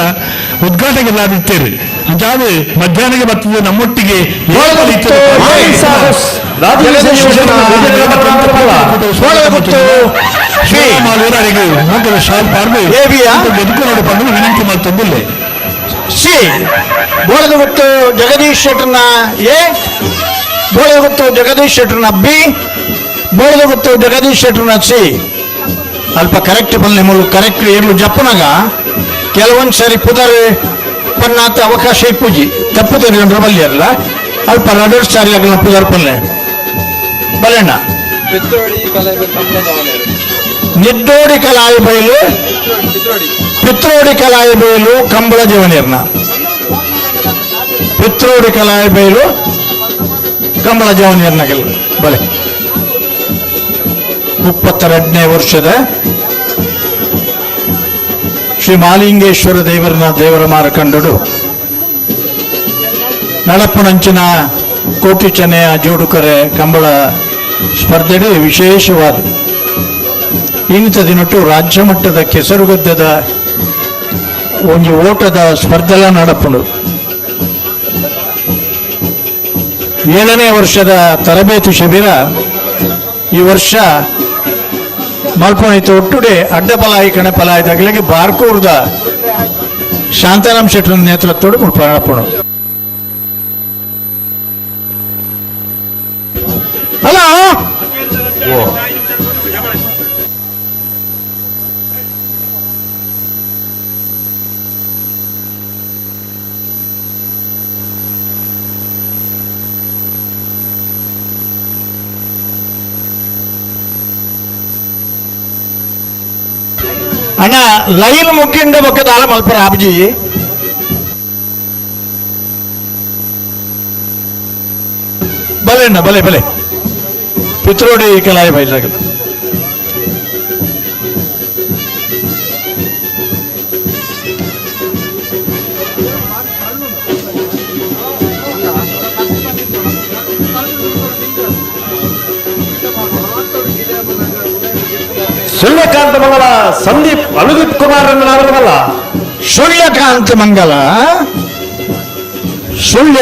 ಉದ್ಘಾಟನೆಗೆ ಅಂತಾದ ಮಧ್ಯಾಹ್ನಕ್ಕೆ ಬರ್ತದೆ ನಮ್ಮೊಟ್ಟಿಗೆ ವಿನಂತಿ ಮಾಡ್ತಂದಿಲ್ಲ ಸಿ ಬೋಳದಗುತ್ತು ಜಗದೀಶ್ ಶೆಟ್ಟರ್ನ ಎ, ಬೋಳದಗುತ್ತು ಜಗದೀಶ್ ಶೆಟ್ಟರ್ನ ಬಿ, ಬೋಳದಗುತ್ತು ಜಗದೀಶ್ ಶೆಟ್ಟರ್ನ ಸಿ. ಅಲ್ಪ ಕರೆಕ್ಟ್ ಬನ್ನಿ ಮೂಲು ಕರೆಕ್ಟ್ ಏನು ಜಪ್ಪನಾಗ ಕೆಲವೊಂದು ಸಾರಿ ಪುದರ್ ಪನ್ನಾತ ಅವಕಾಶ ಇಪ್ಪುಜಿ ತಪ್ಪು ತೆರೆಯೊಂಡ್ರ ಬಲ್ಲಿ ಅಲ್ಲ ಅಲ್ಪ ರಡರ್ ಸಾರಿ ಆಗಲ್ಲ ಪುದರ್ ಪಲ್ಲೆ ಬಲೆಣ್ಣ. ನಿಡ್ಡೋಡಿ ಕಲಾಯಿ ಬಯಲು ಪಿತ್ರೋಡಿ ಕಲಾಯಿ ಬಯಲು ಕಂಬಳ ಜೀವನೀರ್ನ ಪಿತ್ರೋಡಿ ಕಲಾಯಿ ಬಯಲು ಕಂಬಳ ಜವನಿಯರ್ನಗಲ್ ಬಲೆ 32ನೇ ವರ್ಷದ ಶ್ರೀ ಮಾಲಿಂಗೇಶ್ವರ ದೇವರನ ದೇವರ ಮಾರಕಂಡಡು ನಳಪ್ಪನಂಚಿನ ಕೋಟಿ ಚೆನ್ನೆಯ ಜೋಡುಕರೆ ಕಂಬಳ ಸ್ಪರ್ಧೆಡೆ ವಿಶೇಷವಾದ ಇಂಥ ದಿನಟ್ಟು ರಾಜ್ಯ ಮಟ್ಟದ ಕೆಸರುಗದ್ದದ ಒಂದು ಓಟದ ಸ್ಪರ್ಧೆಲ್ಲ ನಡಪಡು. 7ನೇ ವರ್ಷದ ತರಬೇತಿ ಶಿಬಿರ ಈ ವರ್ಷ ಮಲ್ಪಣಿತು ಒಟ್ಟುಡೆ ಅಡ್ಡಪಲಾಯಿ ಕಣಪಲಾಯಿದಾಗಲಿಗೆ ಬಾರ್ಕೂರ್ದ ಶಾಂತಾರಾಮ್ ಶೆಟ್ಟರ್ ನೇತೃತ್ವದ ನಡಪಣು. ಹಲೋ ಅಣ್ಣ ಲೈನ್ ಮುಗ್ಗಿಂಡ ಬೊಕ್ಕ ದಾಲ ಮಲ್ಪರ ಆಬ್ಜಿ ಬಲೆ ಅಣ್ಣ ಬಲೆ ಬಲೆ ಪಿತ್ರೋಡಿ ಕಲಾಯಿ ಬೈಲಾಗ ಸುಳ್ಯಕಾಂತ ಮಂಗಲ ಸಂದೀಪ್ ಅನುದೀಪ್ ಕುಮಾರ್ ನಾಮಲ್ಲ ಸುಳ್ಯಕಾಂತ ಮಂಗಲ ಸುಳ್ಯ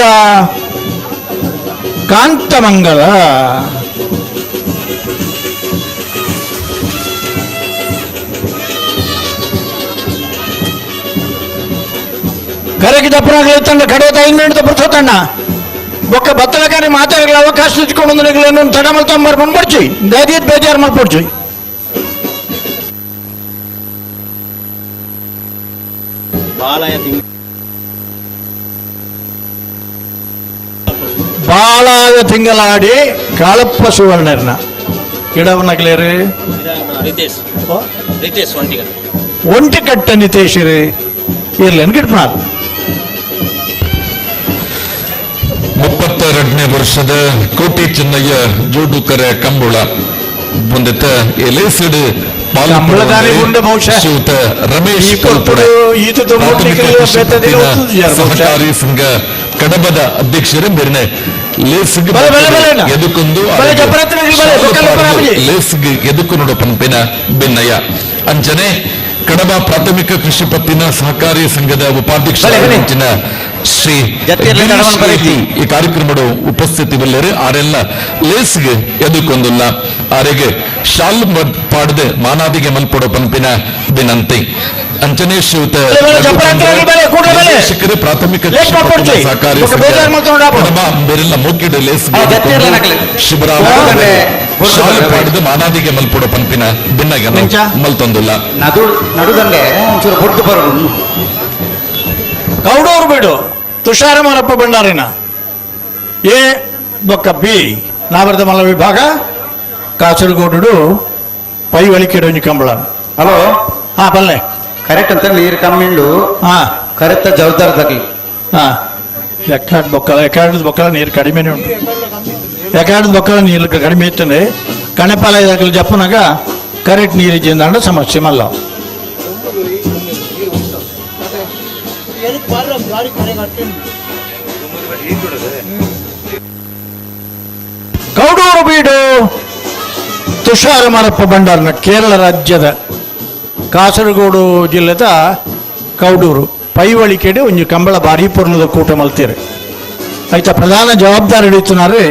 ಕಾಂತ ಮಂಗಲ ಕರೆಗೆ ದಪ್ಪನಾಗಲಿ ತಂಡ ಕಡೆ 5 ಮಿನಿಟ್ ಪುರ್ಸೋತಣ್ಣ. ಬೊಕ್ಕ ಬತ್ತಲಕಾರಿ ಮಾತಾಡಗಳ ಅವಕಾಶ ಇಟ್ಕೊಂಡು ತಡಮಲ್ ತಂಬರ್ ಬಂದ್ಬಿಡ್ಚಿ ದಯದೀತ್ ಬೇಜಾರು ಮಲ್ಪೊಡ್ಚಿ. ಬಾಳಾಯ ತಿಂಗಳಾಡಿ ಕಾಳಪ್ಪ ಸುವರ್ಣರ್ನ ಗಿಡವನಗ್ಲೇರಿ ರಿತೇಶ್ ರಿತೇಶ್ ಒಂಟಿಕಟ್ಟ ಒಂಟಿಕಟ್ಟ ನಿತೇಶ್ ಇರ್ಲೇನು ಗಿಡ್ಪನಾಥ್. 32ನೇ ವರ್ಷದ ಕೋಟಿ ಚೆನ್ನಯ್ಯ ಜೋಡುಕರ ಕಂಬುಳ ಬಂದಿತ್ತ ಎಲೇಸಿಡು ಶ್ರೀಯುತ ರಮೇಶ್ ಸಹಕಾರಿ ಸಂಘ ಕಡಬದ ಅಧ್ಯಕ್ಷರು ಬೇರೆ ಲೇಸ್ಗೆ ಎದುಕೊಂದು ಲೇಸ್ಗೆ ಎದುಕು ನೋಡ ಪಂಪಿನ ಬೆನ್ನಯ್ಯ ಅಂಚನೆ ಕಡಬ ಪ್ರಾಥಮಿಕ ಕೃಷಿ ಪತ್ತಿನ ಸಹಕಾರಿ ಸಂಘದ ಉಪಾಧ್ಯಕ್ಷ ಶ್ರೀ ಈ ಕಾರ್ಯಕ್ರಮದ ಉಪಸ್ಥಿತಿ ಬಲ್ಲರು ಆರೆಲ್ಲ ಲೇಸ್ಗೆ ಎದುಕೊಂದಿಲ್ಲ ಆರೆಗೆ ಶಾಲ್ ಪಾಡದೆ ಮಾನಾದಿಗೆ ಮಲ್ಪಡೋ ಪಂಪಿನ ವಿನಂತಿ. ಅಂಚನೆ ಶ್ರೀಯುತ ಶಿಖರ ಪ್ರಾಥಮಿಕ ಸಹಕಾರಿ ಕಡಬ ಬೇರೆಲ್ಲ ಮೂಕಿಡು ಲೇಸ್ಗೆ ಶಿವರಾಮ ಶಾಲ್ ಪಾಡದೆ ಮಾನಾದಿಗೆ ಮಲ್ಪಡೋ ಪಂಪಿನ ಭಿನ್ನಗೆ ಮಲ್ತೊಂದಿಲ್ಲ. ನಡುದಂಡೆ ಒಂಚೂರು ಬೊಟ್ಟು ಬರೋದು ಕೌಡೂರು ಬಿಡು ತುಷಾರ ಮಾರಪ್ಪ ಭಂಡಾರಿನ ಎ ಬೊಕ್ಕ ಬಿ ನಾವರ್ದ ಮಲ್ಲ ವಿಭಾಗ ಕಾಸರಗೋಡು ಪೈವಳಿಕೆಡು ಕಂಬಳ. ಹಲೋ ಹಾ ಬಲ್ಲೆ ಕರೆಕ್ಟ್ ಅಂತ ನೀರು ಕಮ್ಮಿಂಡು ಹಾ ಕರೆಕ್ಟ್ ಜವಾಬ್ದಾರಿ ತಗಲಿ ಹಾ ಎಕ್ಕಾಡ್ ಬೊಕ್ಕಲ ಎಕ್ಕಾಡದ ಬೊಕ್ಕಲ ನೀರು ಕಡಿಮೆನೇ ಉಂಟು. ಎಕ್ಕಾಡದ ಬೊಕ್ಕಲ ನೀರು ಕಡಿಮೆ ಇರ್ತದೆ. ಕಣಪಾಲ ದಾಖಲೆ ಜಪ್ಪನಾಗ ಕರೆಕ್ಟ್ ನೀರು ಇದ್ದಿಂದ ಸಮಸ್ಯೆ ಮಲ್ಲ. ಕೌಡೂರು ಬೀಡು ತುಷಾರ ಮಾರಪ್ಪ ಭಂಡಾರನ ಕೇರಳ ರಾಜ್ಯದ ಕಾಸರಗೋಡು ಜಿಲ್ಲೆದ ಕೌಡೂರು ಪೈವಳಿಕೆಡೆ ಒಂಜಿ ಕಂಬಳ ಭಾರಿ ಪೂರ್ಣದ ಕೂಟ ಮಲ್ತೀರಿ. ಆಯ್ತಾ ಪ್ರಧಾನ ಜವಾಬ್ದಾರಿ ಹಿಡಿಯುತ್ತಿದ್ದಾರೆ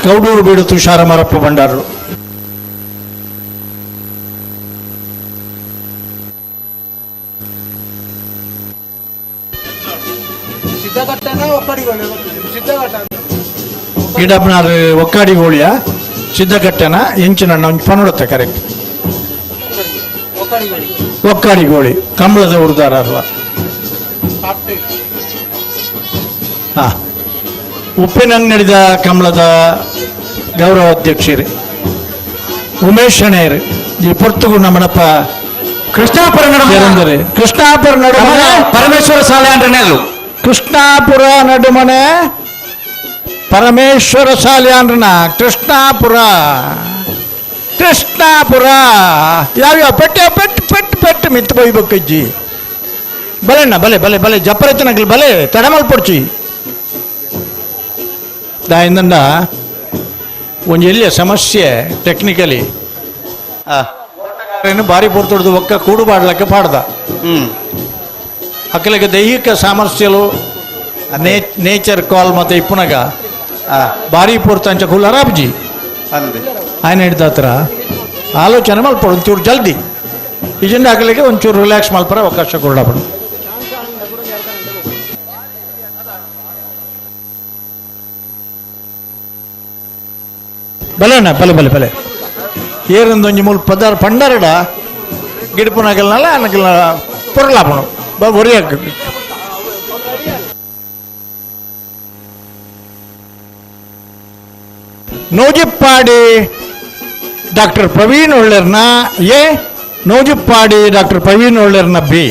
ಕೌಡೂರು ಬೀಡು ತುಷಾರ ಮಾರಪ್ಪ ಭಂಡಾರರು. ಗಿಡಪ್ಪನಾರು ಒಕ್ಕಾಡಿ ಹೋಳಿಯ ಸಿದ್ಧಗಟ್ಟನ ಎಂಚಿನ ಒಂಜಿ ಪನೊಡತ್ತೆ ಕರೆಕ್ಟ್ ಒಕ್ಕಾಡಿ ಗೋಳಿ ಕಂಬಳದ ಉರ್ದಾರ ಅಲ್ವ. ಹಾ ಉಪ್ಪಿನಂಗಡಿದ ಕಂಬಳದ ಗೌರವ ಅಧ್ಯಕ್ಷರು ಉಮೇಶ್ ಶಣೇರ್ ಈ ಪೊರ್ತುಗು ನಮ್ಮನಪ್ಪ ಕೃಷ್ಣಾಪುರ ನಡುವೆ ಕೃಷ್ಣಾಪುರ ನಡುಮನೆ ಪರಮೇಶ್ವರ ಶಾಲೆ ಅಂದ್ರೆ ಕೃಷ್ಣಾಪುರ ನಡುಮನೆ ಪರಮೇಶ್ವರ ಸಾಲ್ಯಾನ್ರನ ಕೃಷ್ಣಾಪುರ ಕೃಷ್ಣಾಪುರ ಯಾವ್ಯಾವ ಪೆಟ್ಟೆ ಪೆಟ್ಟು ಪೆಟ್ಟು ಪೆಟ್ಟು ಮಿತ್ತು ಬೊಯ್ಬೇಕಜ್ಜಿ ಬಲೆಣ್ಣ ಬಲೆ ಬಲೆ ಬಲೆ ಜಪ್ಪರತನಗ್ಲಿ ಬಲೆ ತಡಮಲ್ ಪೊಡ್ಚಿ ದಾಯಿಂದಂಡ ಒಂಜಿ ಎಲ್ಲಿಯ ಸಮಸ್ಯೆ ಟೆಕ್ನಿಕಲಿ ಭಾರಿ ಪೊರ್ತೊಡ್ದು ಒಕ್ಕ ಕೂಡು ಬಾಡ್ಲಕ್ಕ ಪಾಡ್ದ ಅಕ್ಕಲಿಗೆ ದೈಹಿಕ ಸಾಮರ್ಥ್ಯಲು ನೇಚರ್ ಕಾಲ್ ಮತ್ತೆ ಇಪ್ಪುನಗ ಭಾರಿ ಪೂರ್ತ ಅಂಚ ಕುಲ್ಲರಾಬ್ಜಿ ఆయన ಹಿಡ್ದಾತ್ರ ಆಲೋಚನೆ ಮಲ್ಪಡು ಒಂಚೂರು ಜಲ್ದಿ ಇಜೆಂಡ ಹಾಕಲಿಕ್ಕೆ ಒಂಚೂರು ರಿಲ್ಯಾಕ್ಸ್ ಮಲ್ಪರ ಅವಕಾಶ ಕೊಡಪಡು. ಬಲೆ ಅಣ್ಣ ಬಲೆ ಬಲೆ ಬಲೆ ಏರೊಂದೊಂಜಿ ಮೂಲು ಪದಾರ್ ಪಂಡರಡ ಗಿಡಪುನಗಲ್ನಲ್ಲ ಅನಗಲ್ನ ಪೊರಲಾಪಣು ಒರಿಯ. ನೂಜಿಪ್ಪಾಡಿ ಡಾಕ್ಟರ್ ಪ್ರವೀಣ್ ಒಳ್ಳೆರ್ನ ಎ, ನೂಜಿಪ್ಪಾಡಿ ಡಾಕ್ಟರ್ ಪ್ರವೀಣ್ ಒಳ್ಳೆರ್ನ ಬಿ,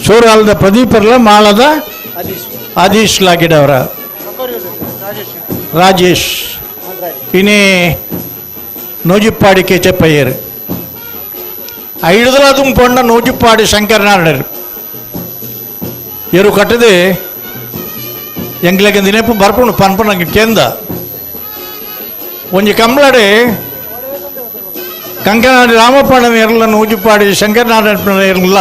ಸೂರಾಲ್ದ ಪ್ರದೀಪರ್ಲ ಮಾಳದ ಆದೀಶ್ ಲಾಗಿಡವರ ರಾಜೇಶ್ ಇನಿ ನೂಜಿಪ್ಪಾಡಿ ಕೆಚಪ್ಪಯ್ಯರ್ ಐದುಲಾದುಂ ಪೊಂಡ ನೂಜಿಪ್ಪಾಡಿ ಶಂಕರನಾಡರ್ ಎರು ಕಟ್ಟದೆ ಎಂಗ್ಲೆಗೆ ದಿನೇಪು ಬರ್ಪುಂಡು ಪನ್ಪುನಂಗೆ ಕೇಂದ ಒಂಜಿ ಕಂಬ್ಳಡೆ ಕಂಕನಾಡಿ ರಾಮಪ್ಪನ ಎರ್ಲ ನೂಜಿಪ್ಪಾಡಿ ಶಂಕರನಾರಾಯಣ ಎರ್ಲ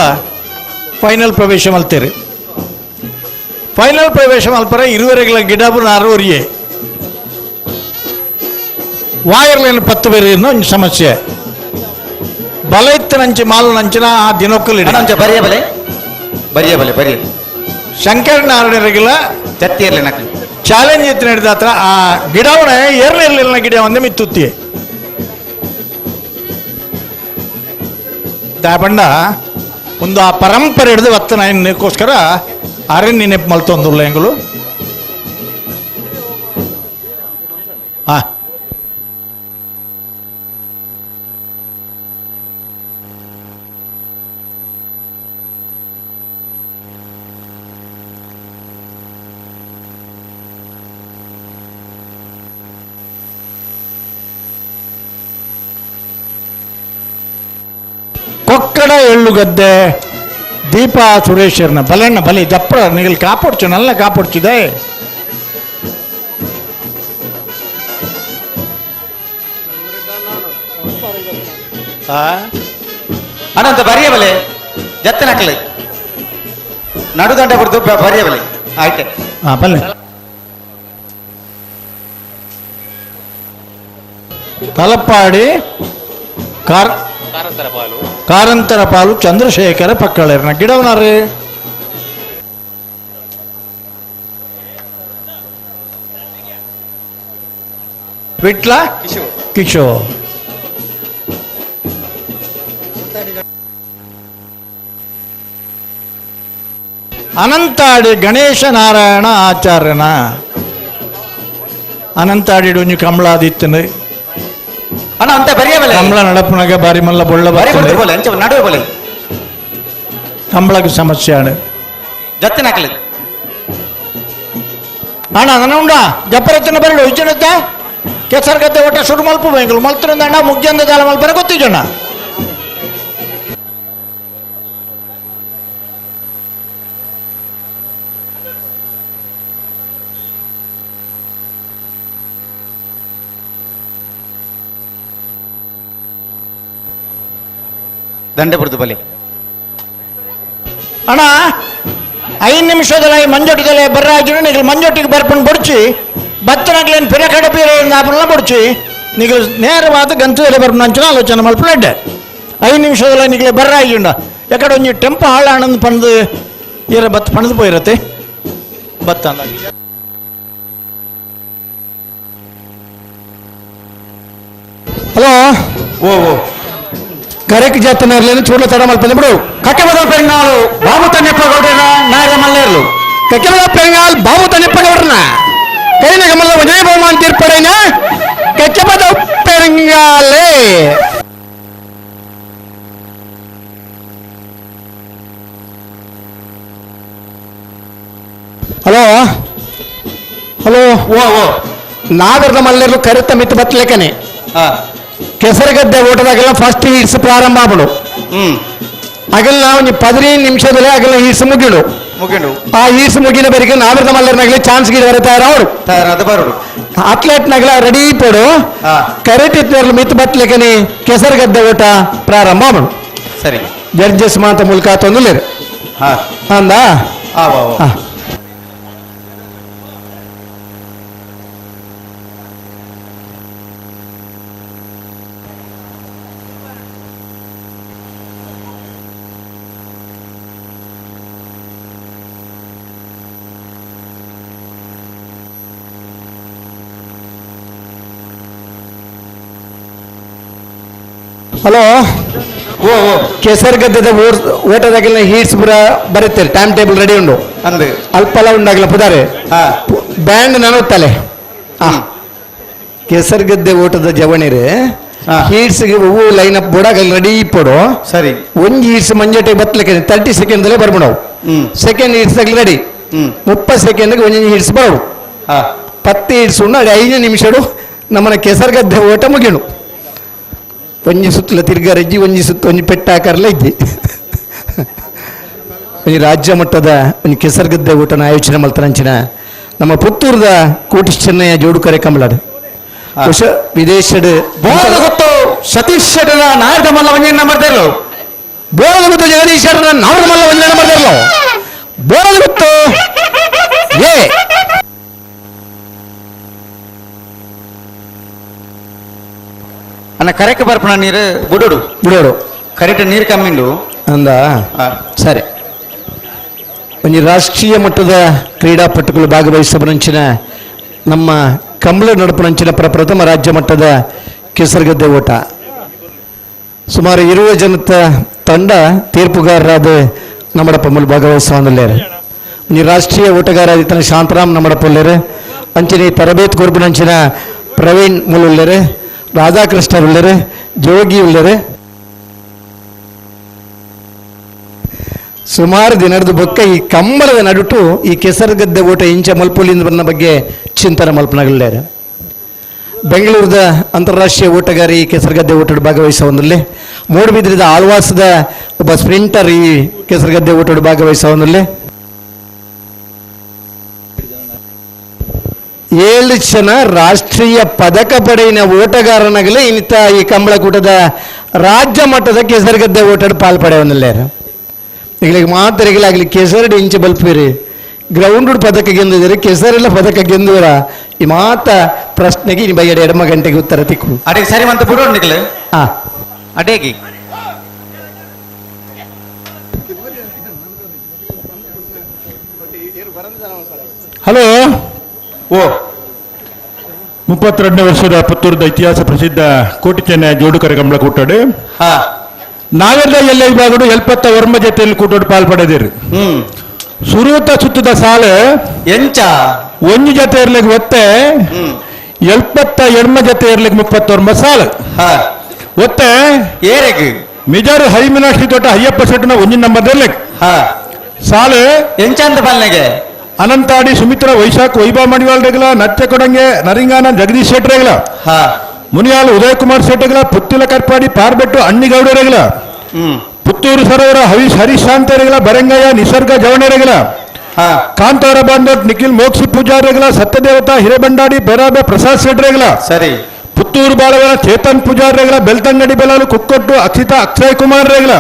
ಫೈನಲ್ ಪ್ರವೇಶ ಮಲ್ತೇರಿ. ಫೈನಲ್ ಪ್ರವೇಶ ಮಲ್ಪರ ಇರುವರೆಗಳ ಗಿಡಬು ಅರವರಿಯೇ ವಾಯರ್ಲೈನ್ ಪತ್ತು ಬೇರೆ ಒಂಜಿ ಸಮಸ್ಯೆ ಬಲ ಇತ್ತನಂಚಿ ಮಾಲು ನಂಚಿನ ಆ ದಿನೊಕ್ಕಲಿ ಬರಿಯ ಬಲೆ ಬರಿಯ ಬಲೆ ಬರಿಯ Shankar ನಾರಾಯಣರಿಗೆಲ್ಲ ಜತ್ತಿರ್ಲಿ ನಕಲಿ ಚಾಲೆಂಜ್ ಎತ್ತಿ ನಡೆದ ಹತ್ರ ಆ ಗಿಡವನ್ನ ಏರ್ಲಿರ್ಲಿಲ್ಲ ಗಿಡ ಒಂದೇ ಮಿತ್ತುತ್ತಿ ದಾಬಂಡ ಒಂದು ಆ ಪರಂಪರೆ ಹಿಡಿದು ಒತ್ತನಕ್ಕೋಸ್ಕರ ಅರಣ್ಯ ನೆನಪು ಮಲ್ತೊಂದುಲ್ಲ ಎಂಗಳು ಹಾ ಕೊಕ್ಕಡ ಎಳ್ಳುಗದ್ದೆ ದೀಪಾ ಸುರೇಶರ್ನ ಬಲೆಣ್ಣ ಬಲಿ ದಪ್ಪ ನಿಗಲ್ ಕಾಪಾಡ್ಚು ನಲ್ಲ ಕಾಪಾಡ್ಚಿದೆ ಅನಂತ ಬರಿಯ ಬಲೆ ಜತ್ತನ ಹಾಕಲಿ ನಡುದಂಡ ಬಿಡ್ದು ಬರಿಯ ಬಲೆ ಆಯ್ತು ಹಾ ಬಲ್ಲೆ ತಲಪಾಡಿ ಕಾರ್ ಕಾರಂತರ ಪಾಲು ಚಂದ್ರಶೇಖರ ಪಕ್ಕಳೇರ್ನ ಗಿಡವನಾರಿ ವಿಟ್ಲ ಕಿಶೋರ್ ಅನಂತಾಡಿ ಗಣೇಶ ನಾರಾಯಣ ಆಚಾರ್ಯನ ಅನಂತಾಡಿ ಒಂಜಿ ಕಮಲಾದಿತ್ತನು ಅಣ್ಣ ಅಂತ ಬರಿಯ ಬಲೆ ಕಮಲ ನಡಪುನಗ ಬಾರಿ ಮಲ್ಲ ಬೊಳ್ಳ ಬರಿ ಬಿಡ್ದು ಬೋಲೆ ಅಂಚ ನಡುವೆ ಬೋಲೆ ಕಮಲಕ್ಕೆ ಸಮಸ್ಯೆ ಅಣ್ಣ ಜತ್ತಿನ ಹಾಕಲಿ ಅಣ್ಣ ನನ್ನ ಉಂಡ ಜಪ್ಪರತ್ತಿನ ಬರಡು ಇಜ್ಜನತ್ತ ಕೆಸರು ಗದ್ದೆ ಒಟ್ಟ ಸುಡು ಮಲ್ಪ ಬೆಂಗ್ಳು ಮಲ್ತರಿಂದ ಅಣ್ಣ ಮುಗ್ಜಂದ ದಾಲ ಮಲ್ಪರ ಗೊತ್ತಿಜಣ್ಣ ದಂಡೆ ಬಿಡ್ದು ಬಲೆ ಅಣ್ಣ 5 ನಿಮಿಷದಲ್ಲಿ ಮಂಜೊಟ್ಟಿದಲ್ಲಿ ಬರ್ರಾಜಿನ ನೀವು ಮಂಜೊಟ್ಟಿಗೆ ಬರ್ಪಣ್ ಬಡ್ಚಿ ಬತ್ತನಾಗ್ಲೇನು ಪಿರ ಕಡೆ ಪೀರ ಬಡ್ಚಿ ನೀವು ನೇರವಾದ ಗಂತದಲ್ಲಿ ಬರ್ಪಣ ಅಂಚಿನ ಆಲೋಚನೆ ಮಲ್ಪಲೆಡ್ಡೆ 5 ನಿಮಿಷದಲ್ಲಿ ನಿಗಲೆ ಬರ್ರಾಜಿಂಡ ಯಾಕಡೆ ಒಂಜಿ ಟೆಂಪೋ ಹಾಳಾಣಂದು ಪಂದು ಇರ ಬತ್ತ ಪಣದು ಪೋಯಿರತ್ತೆ ಬತ್ತ ಅಂದ ಹಲೋ ಓ ಓ ಕರೆಕ್ಟ್ ಜಾತನ ಚೂಡ್ಲ ತಡ ಮಲ್ಪಂದೆ ಬಿಡು ಕಕ್ಕೆಬದ ಪೆಂಗಾಲು ಬಾಬು ತನ್ನೆಪ್ಪ ಗೌಡರ ನಾಯರ ಮಲ್ಲೇರ್ಲು ಕಕ್ಕೆಬದ ಪೆಂಗಾಲ್ ಬಾಬು ತನ್ನೆಪ್ಪ ಗೌಡರನ ಕೈನ ಗಮನದ ಒಂದೇ ಬಹುಮಾನ ತೀರ್ಪಡೈನ ಕಕ್ಕೆಬದ ಪೆಂಗಾಲೆ ಹಲೋ ಹಲೋ ಓ ಓ ನಾಗರದ ಮಲ್ಲೇರ್ಲು ಕರೆತ ಮಿತ್ತು ಬತ್ತಲೇಕನೆ ಕೆಸರಗದ್ದೆ ಓಟದಾಗೆಲ್ಲ ಫಸ್ಟ್ ಹೀಟ್ಸ್ ಪ್ರಾರಂಭ ಆಗ್ಬಿಡು ಅಗಲ್ಲ ಒಂದು 15 ನಿಮಿಷದಲ್ಲೇ ಅಗಲ ಹೀಟ್ಸ್ ಮುಗಿಡು ಮುಗಿಡು ಆ ಹೀಟ್ಸ್ ಮುಗಿನ ಬೆರಿಗೆ ನಾಗರದ ಮಲ್ಲರ್ನಾಗಲಿ ಚಾನ್ಸ್ ಗಿಡ ಬರ ತಯಾರವರು ತಯಾರಾದ ಬರೋಡು ಅಥ್ಲೆಟ್ ನಗಲ ರೆಡಿ ಪಡು ಕರೆಕ್ಟ್ ಇತ್ತು ಮಿತ್ ಬತ್ಲಿಕನಿ ಕೆಸರಗದ್ದೆ ಓಟ ಪ್ರಾರಂಭ ಆಗ್ಬಿಡು ಸರಿ ಜಡ್ಜಸ್ ಮಾತ ಮೂಲಕ ತೊಂದಲೇರು ಅಂದ ಹಾ. ಹಲೋ ಓ ಓ ಕೆಸರುಗದ್ದದ ಓಟದಾಗೆಲ್ಲ ಹೀಟ್ಸ್ ಪೂರ ಬರುತ್ತೆ time table ready ಉಂಡು ಅಂದು ಅಲ್ಪಲ ಉಂಡಾಗಲ ಪುದಾರೆ ಬ್ಯಾಂಡ್ ನಾನು ತಲೆ ಕೆಸರುಗದ್ದೆ ಓಟದ ಜವಣಿರೆ ಹೀಟ್ಸ್ ಹೂವು ಲೈನ್ ಅಪ್ ಬೋಡಾಗ ರೆಡಿ ಇಪ್ಪಡು ಸರಿ ಒಂಜಿ heats ಮಂಜಟೆ ಬತ್ತಲಿಕ್ಕೆ 30 second ಬರ್ಬಿಡವು second heats ready 30 second ಒಂಜಿ ಹೀಟ್ಸ್ ಬರವು 10 ಹೀಟ್ಸ್ ಉಂಡು ಅಲ್ಲಿ 5 ನಿಮಿಷಡು ನಮ್ಮನ ಕೆಸರುಗದ್ದೆ ಓಟ ಮುಗಿಡು ಒಂಜಿ ಸುತ್ತಲ ತಿರ್ಗಾರಜ್ಜಿ ಒಂಜಿ ಸುತ್ತ ಒಂಜಿ ಪೆಟ್ಟ ಆಕಾರಲ ಇಜ್ಜಿ ಒಂಜಿ ರಾಜ್ಯ ಮಟ್ಟದ ಒಂಜಿ ಕೆಸರುಗದ್ದೆ ಊಟನ ಆಯೋಜನೆ ಮಲ್ತನಂಚಿನ ನಮ್ಮ ಪುತ್ತೂರದ ಕೋಟಿ ಚೆನ್ನಯ್ಯ ಜೋಡುಕರೆ ಕಮಲಾಡು ಹೊಸ ವಿದೇಶಡ್ ಬೋಧಗುತ್ತು ಸತೀಶ್ ಶೆಟ್ಟರ ನಾಯಕ ಮಲ್ಲ ಒಂಜಿ ನಂಬರ್ ದೇರ್ಲು ಬೋಧಗುತ್ತು ಜಗದೀಶ್ ಶೆಟ್ಟರ ನಾಯಕ ಮಲ್ಲ ಒಂಜಿ ನಂಬರ್ ದೇರ್ಲು ಬೋಧಗುತ್ತು ಏ ಅನ್ನ ಕರೆಕ್ ಬರ್ಪಣ ನೀರು ಬುಡೋಡು ಬುಡೋಡು ಕರೆಕ್ಟ್ ನೀರು ಕಮ್ಮಿಂಡು ಅಂದ ಸರಿ. ಒಂದು ರಾಷ್ಟ್ರೀಯ ಮಟ್ಟದ ಕ್ರೀಡಾಪಟುಗಳು ಭಾಗವಹಿಸಬರಂಚಿನ ನಮ್ಮ ಕಂಬಳ ನಡಪನಂಚಿನ ಪ್ರಥಮ ರಾಜ್ಯ ಮಟ್ಟದ ಕೆಸರುಗದ್ದೆ ಓಟ. ಸುಮಾರು 20 ಜನತ ತಂಡ ತೀರ್ಪುಗಾರರಾದ ನಮ್ಮಡಪ್ಪ ಮೂಲ ಭಾಗವಹಿಸುವಂದಿಲ್ಲೇರು. ಒಂದು ರಾಷ್ಟ್ರೀಯ ಓಟಗಾರ ಶಾಂತರಾಮ್ ನಮ್ಮಡಪ್ಪಲ್ಲೇರು, ಅಂಚಿನ ತರಬೇತಿ ಕೊರ್ಬನಂಚಿನ ಪ್ರವೀಣ್ ಮುಳುಳ್ಳೇರು, ರಾಧಾಕೃಷ್ಣರುಳ್ಳೇರು, ಜೋಗಿ ಉಳ್ಳೇರು. ಸುಮಾರು ದಿನದ ಬೊಕ್ಕ ಈ ಕಂಬಳದ ನಡುಟು ಈ ಕೆಸರುಗದ್ದೆ ಓಟ ಇಂಚ ಮಲ್ಪುಲಿಂದ ಬನ್ನ ಬಗ್ಗೆ ಚಿಂತನೆ ಮಲ್ಪನಗಲ್ಲೇರು. ಬೆಂಗಳೂರದ ಅಂತಾರಾಷ್ಟ್ರೀಯ ಓಟಗಾರಿ ಈ ಕೆಸರುಗದ್ದೆ ಓಟದ ಭಾಗವಹಿಸುವಂದಲ್ಲಿ, ಮೂಡುಬಿದ್ರಿದ ಆಳ್ವಾಸದ ಒಬ್ಬ ಸ್ಪ್ರಿಂಟರ್ ಈ ಕೆಸರುಗದ್ದೆ ಓಟದ ಭಾಗವಹಿಸುವಂದಲ್ಲಿ, 7 ಜನ ರಾಷ್ಟ್ರೀಯ ಪದಕ ಪಡೆಯಿನ ಓಟಗಾರನಾಗಲೇ ಇನ್ನಿತ ಈ ಕಂಬಳಕೂಟದ ರಾಜ್ಯ ಮಟ್ಟದ ಕೆಸರುಗದ್ದೆ ಓಟದ ಪಾಲ್ಪಡೆಯವನಲ್ಲೇರು. ಈಗಲಿಗೆ ಮಾತ್ರೆಗಳಾಗಲಿ ಕೆಸರಡಿ ಇಂಚೆ ಬಲ್ಪಿರಿ, ಗ್ರೌಂಡ್ ಪದಕ ಗೆಂದಿದ್ದೀರಿ, ಕೆಸರೆಲ್ಲ ಪದಕ ಗೆಂದುವರ? ಈ ಮಾತ ಪ್ರಶ್ನೆಗೆ ಇನ್ನು ಬೈ ಎಡಮ ಗಂಟೆಗೆ ಉತ್ತರ ತಿಕ್ಕು. ಅಡೇಗೆ ಸರಿ ಮಂತ ಬಿಡೋಣ ನಿಗಲು. ಹಾ ಅಡೇಗಿ ಹಲೋ. ಓ 32ನೇ ವರ್ಷದ ಪುತ್ತೂರದ ಇತಿಹಾಸ ಪ್ರಸಿದ್ಧ ಕೋಟಿ ಚೆನ್ನೈ ಜೋಡುಕರೆ ಕಂಬಳ ಕೂಟಾಡು ನಾವೆಲ್ಲ ಎಲ್ಲ ವಿಭಾಗಡು 79 ಜೊತೆಯಲ್ಲಿ ಕೂಟೋಡು ಪಾಲ್ಪಡೆದಿರಿ. ಸುರೂತ ಸುತ್ತದ ಸಾಲು ಎಂಚ ಒಂದು ಜೊತೆ ಇರ್ಲಿಕ್ಕೆ ಒತ್ತೆ 72 ಜೊತೆ ಇರ್ಲಿಕ್ಕೆ 39 ಸಾಲು ಒತ್ತೆ ಏರೆಗ್ ಮಿಜಾರು ಹರಿಮೀನಾಕ್ಷಿ ತೋಟ ಅಯ್ಯಪ್ಪ ಶೆಟ್ಟನ ಒಂದಿನ ನಂಬರ್ ಇರ್ಲಿಕ್ಕೆ ಸಾಲು ಎಂಚಂದ ಪಾಲನೆಗೆ ಅನಂತಾಡಿ ಸುಮಿತ್ರ ವೈಶಾಖ್ ವೈಭವ ಮಡಿವಾಳ್ ರೇಗಲ, ನತ್ಯ ಕೊಡಂಗೆ ನರಿಂಗಾನ ಜಗದೀಶ್ ಶೆಟ್ಟಿ ರೇಗಲ, ಮುನಿಯಾಲ್ ಉದಯ್ ಕುಮಾರ್ ಶೆಟ್ಟಿಗಳ, ಪುತ್ತಿಲ ಕರ್ಪಾಡಿ ಪಾರ್ಬೆಟ್ಟು ಅಣ್ಣಿಗೌಡ ರೇಗಲ, ಪುತ್ತೂರು ಸರೋವರ ಹರೀಶ್ ಹರೀಶ್ ಶಾಂತ ರೇಗಲ, ಬರಂಗಯ್ಯ ನಿಸರ್ಗ ಜವಣೆ ರೇಗಲ, ಕಾಂತಾರ ಬಾಂಧವ್ ನಿಖಿಲ್ ಮೋಕ್ಷಿ ಪೂಜಾರಿ ರೇಗಲ, ಸತ್ಯದೇವತಾ ಹಿರೇಬಂಡಾಡಿ ಬೇರಾಬೆ ಪ್ರಸಾದ್ ಶೆಟ್ಟಿ ರೇಗಲ, ಸರಿ ಪುತ್ತೂರು ಬಾಳವರ ಚೇತನ್ ಪೂಜಾರಿ ರೇಗಲ, ಬೆಳ್ತಂಗಡಿ ಬೆಲಾಲು ಕುಕ್ಕೊಟ್ಟು ಅಕ್ಷಿತಾ ಅಕ್ಷಯ್ ಕುಮಾರ್ ರೇಗಲ,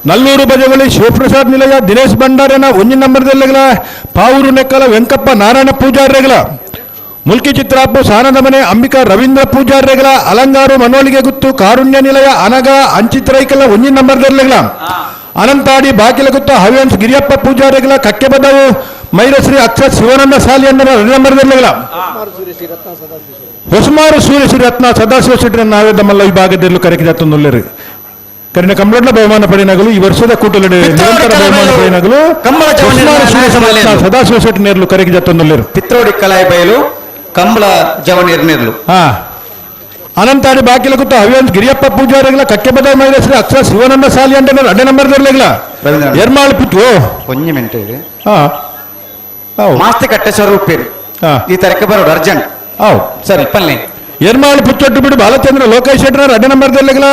ನಲ್ಲೂರು ಬಜವಳಿ ಶಿವಪ್ರಸಾದ್ ನಿಲಯ ದಿನೇಶ್ ಭಂಡಾರನ ಒಂಜಿನ ನಂಬರ್ದಲ್ಲೆಗಲ, ಪಾವೂರು ನೆಕ್ಕಲ ವೆಂಕಪ್ಪ ನಾರಾಯಣ ಪೂಜಾರಿ ರೇಗಲ, ಮುಲ್ಕಿ ಚಿತ್ರಾಪು ಸಾನದ ಮನೆ ಅಂಬಿಕಾ ರವೀಂದ್ರ ಪೂಜಾರಿ ರೇಗಲ, ಅಲಂಗಾರು ಮನೋಳಿಗೆ ಗುತ್ತು ಕಾರುಣ್ಯ ನಿಲಯ ಅನಗ ಅಂಚಿತ್ರೈಕಲ ಒಂಜಿನ ನಂಬರ್ದಲ್ಲೆಗಲ, ಅನಂತಾಡಿ ಬಾಕಿಲ ಗುತ್ತು ಹವಿವಂಶ್ ಗಿರಿಯಪ್ಪ ಪೂಜಾರಿ ರೇಗಲ, ಕಕ್ಕೆಬದವು ಮೈರಶ್ರೀ ಅಕ್ಷತ್ ಶಿವಾನಂದ ಸಾಲಿಯನ್ನರ 2 ನಂಬರ್ದಲ್ಲೆಗಲ, ಹೊಸಮಾರು ಸೂರ್ಯಶ್ರೀ ರತ್ನ ಸದಾಶಿವ ಶೆಟ್ಟರ ನಾವೇ ದಮಲ್ಲ ವಿಭಾಗದಲ್ಲಿ ಕರೆಕಿದ ಕರಿನ ಕಂಬಳದ ಬಹುಮಾನ ಪಡೆಯನಗಲು ಈ ವರ್ಷದ ಕೂಟಲಡೆ ನಿರಂತರ ಬಹುಮಾನ ಪಡೆಯನಗಲು ಸದಾಶಿವ ಶೆಟ್ಟಿ ನೇರ್ಲು ಕರೆಗೆ ಜತ್ತೊಂದುಲ್ಲೇರು. ಪಿತ್ರೋಡಿ ಕಲಾಯಿ ಬಯಲು ಕಂಬಳ ಜವನೀರ್ ನೇರ್ಲು. ಅನಂತಾಡಿ ಬಾಕಿಲ ಗುತ್ತ ಹವಿವಂಶ್ ಗಿರಿಯಪ್ಪ ಪೂಜಾರಿಗಳ ಕಕ್ಕೆಬದ ಮಹಿಳಾ ಅಕ್ಷರ ಶಿವಾನಂದ ಸಾಲಿ ಅಂತ 2 ನಂಬರ್ ದರ್ಲೆಗಳ ಎರ್ಮಾಳು ಪುತ್ತು ಒಂಜಿ ಮಿನಿಟ್ ಮಾಸ್ತಿ ಕಟ್ಟೆ ಸ್ವರೂಪೇರಿ ಈ ತರಕ್ಕೆ ಬರೋಡು ಅರ್ಜೆಂಟ್. ಸರಿ ಪಲ್ಲೆ ಎರ್ಮಾಳು ಪುಚ್ಚೊಟ್ಟು ಬಿಡು ಬಾಲಚಂದ್ರ ಲೋಕೇಶ್ ಶೆಟ್ಟರ್ 2 ನಂಬರ್ ದರ್ಲೆಗಳ,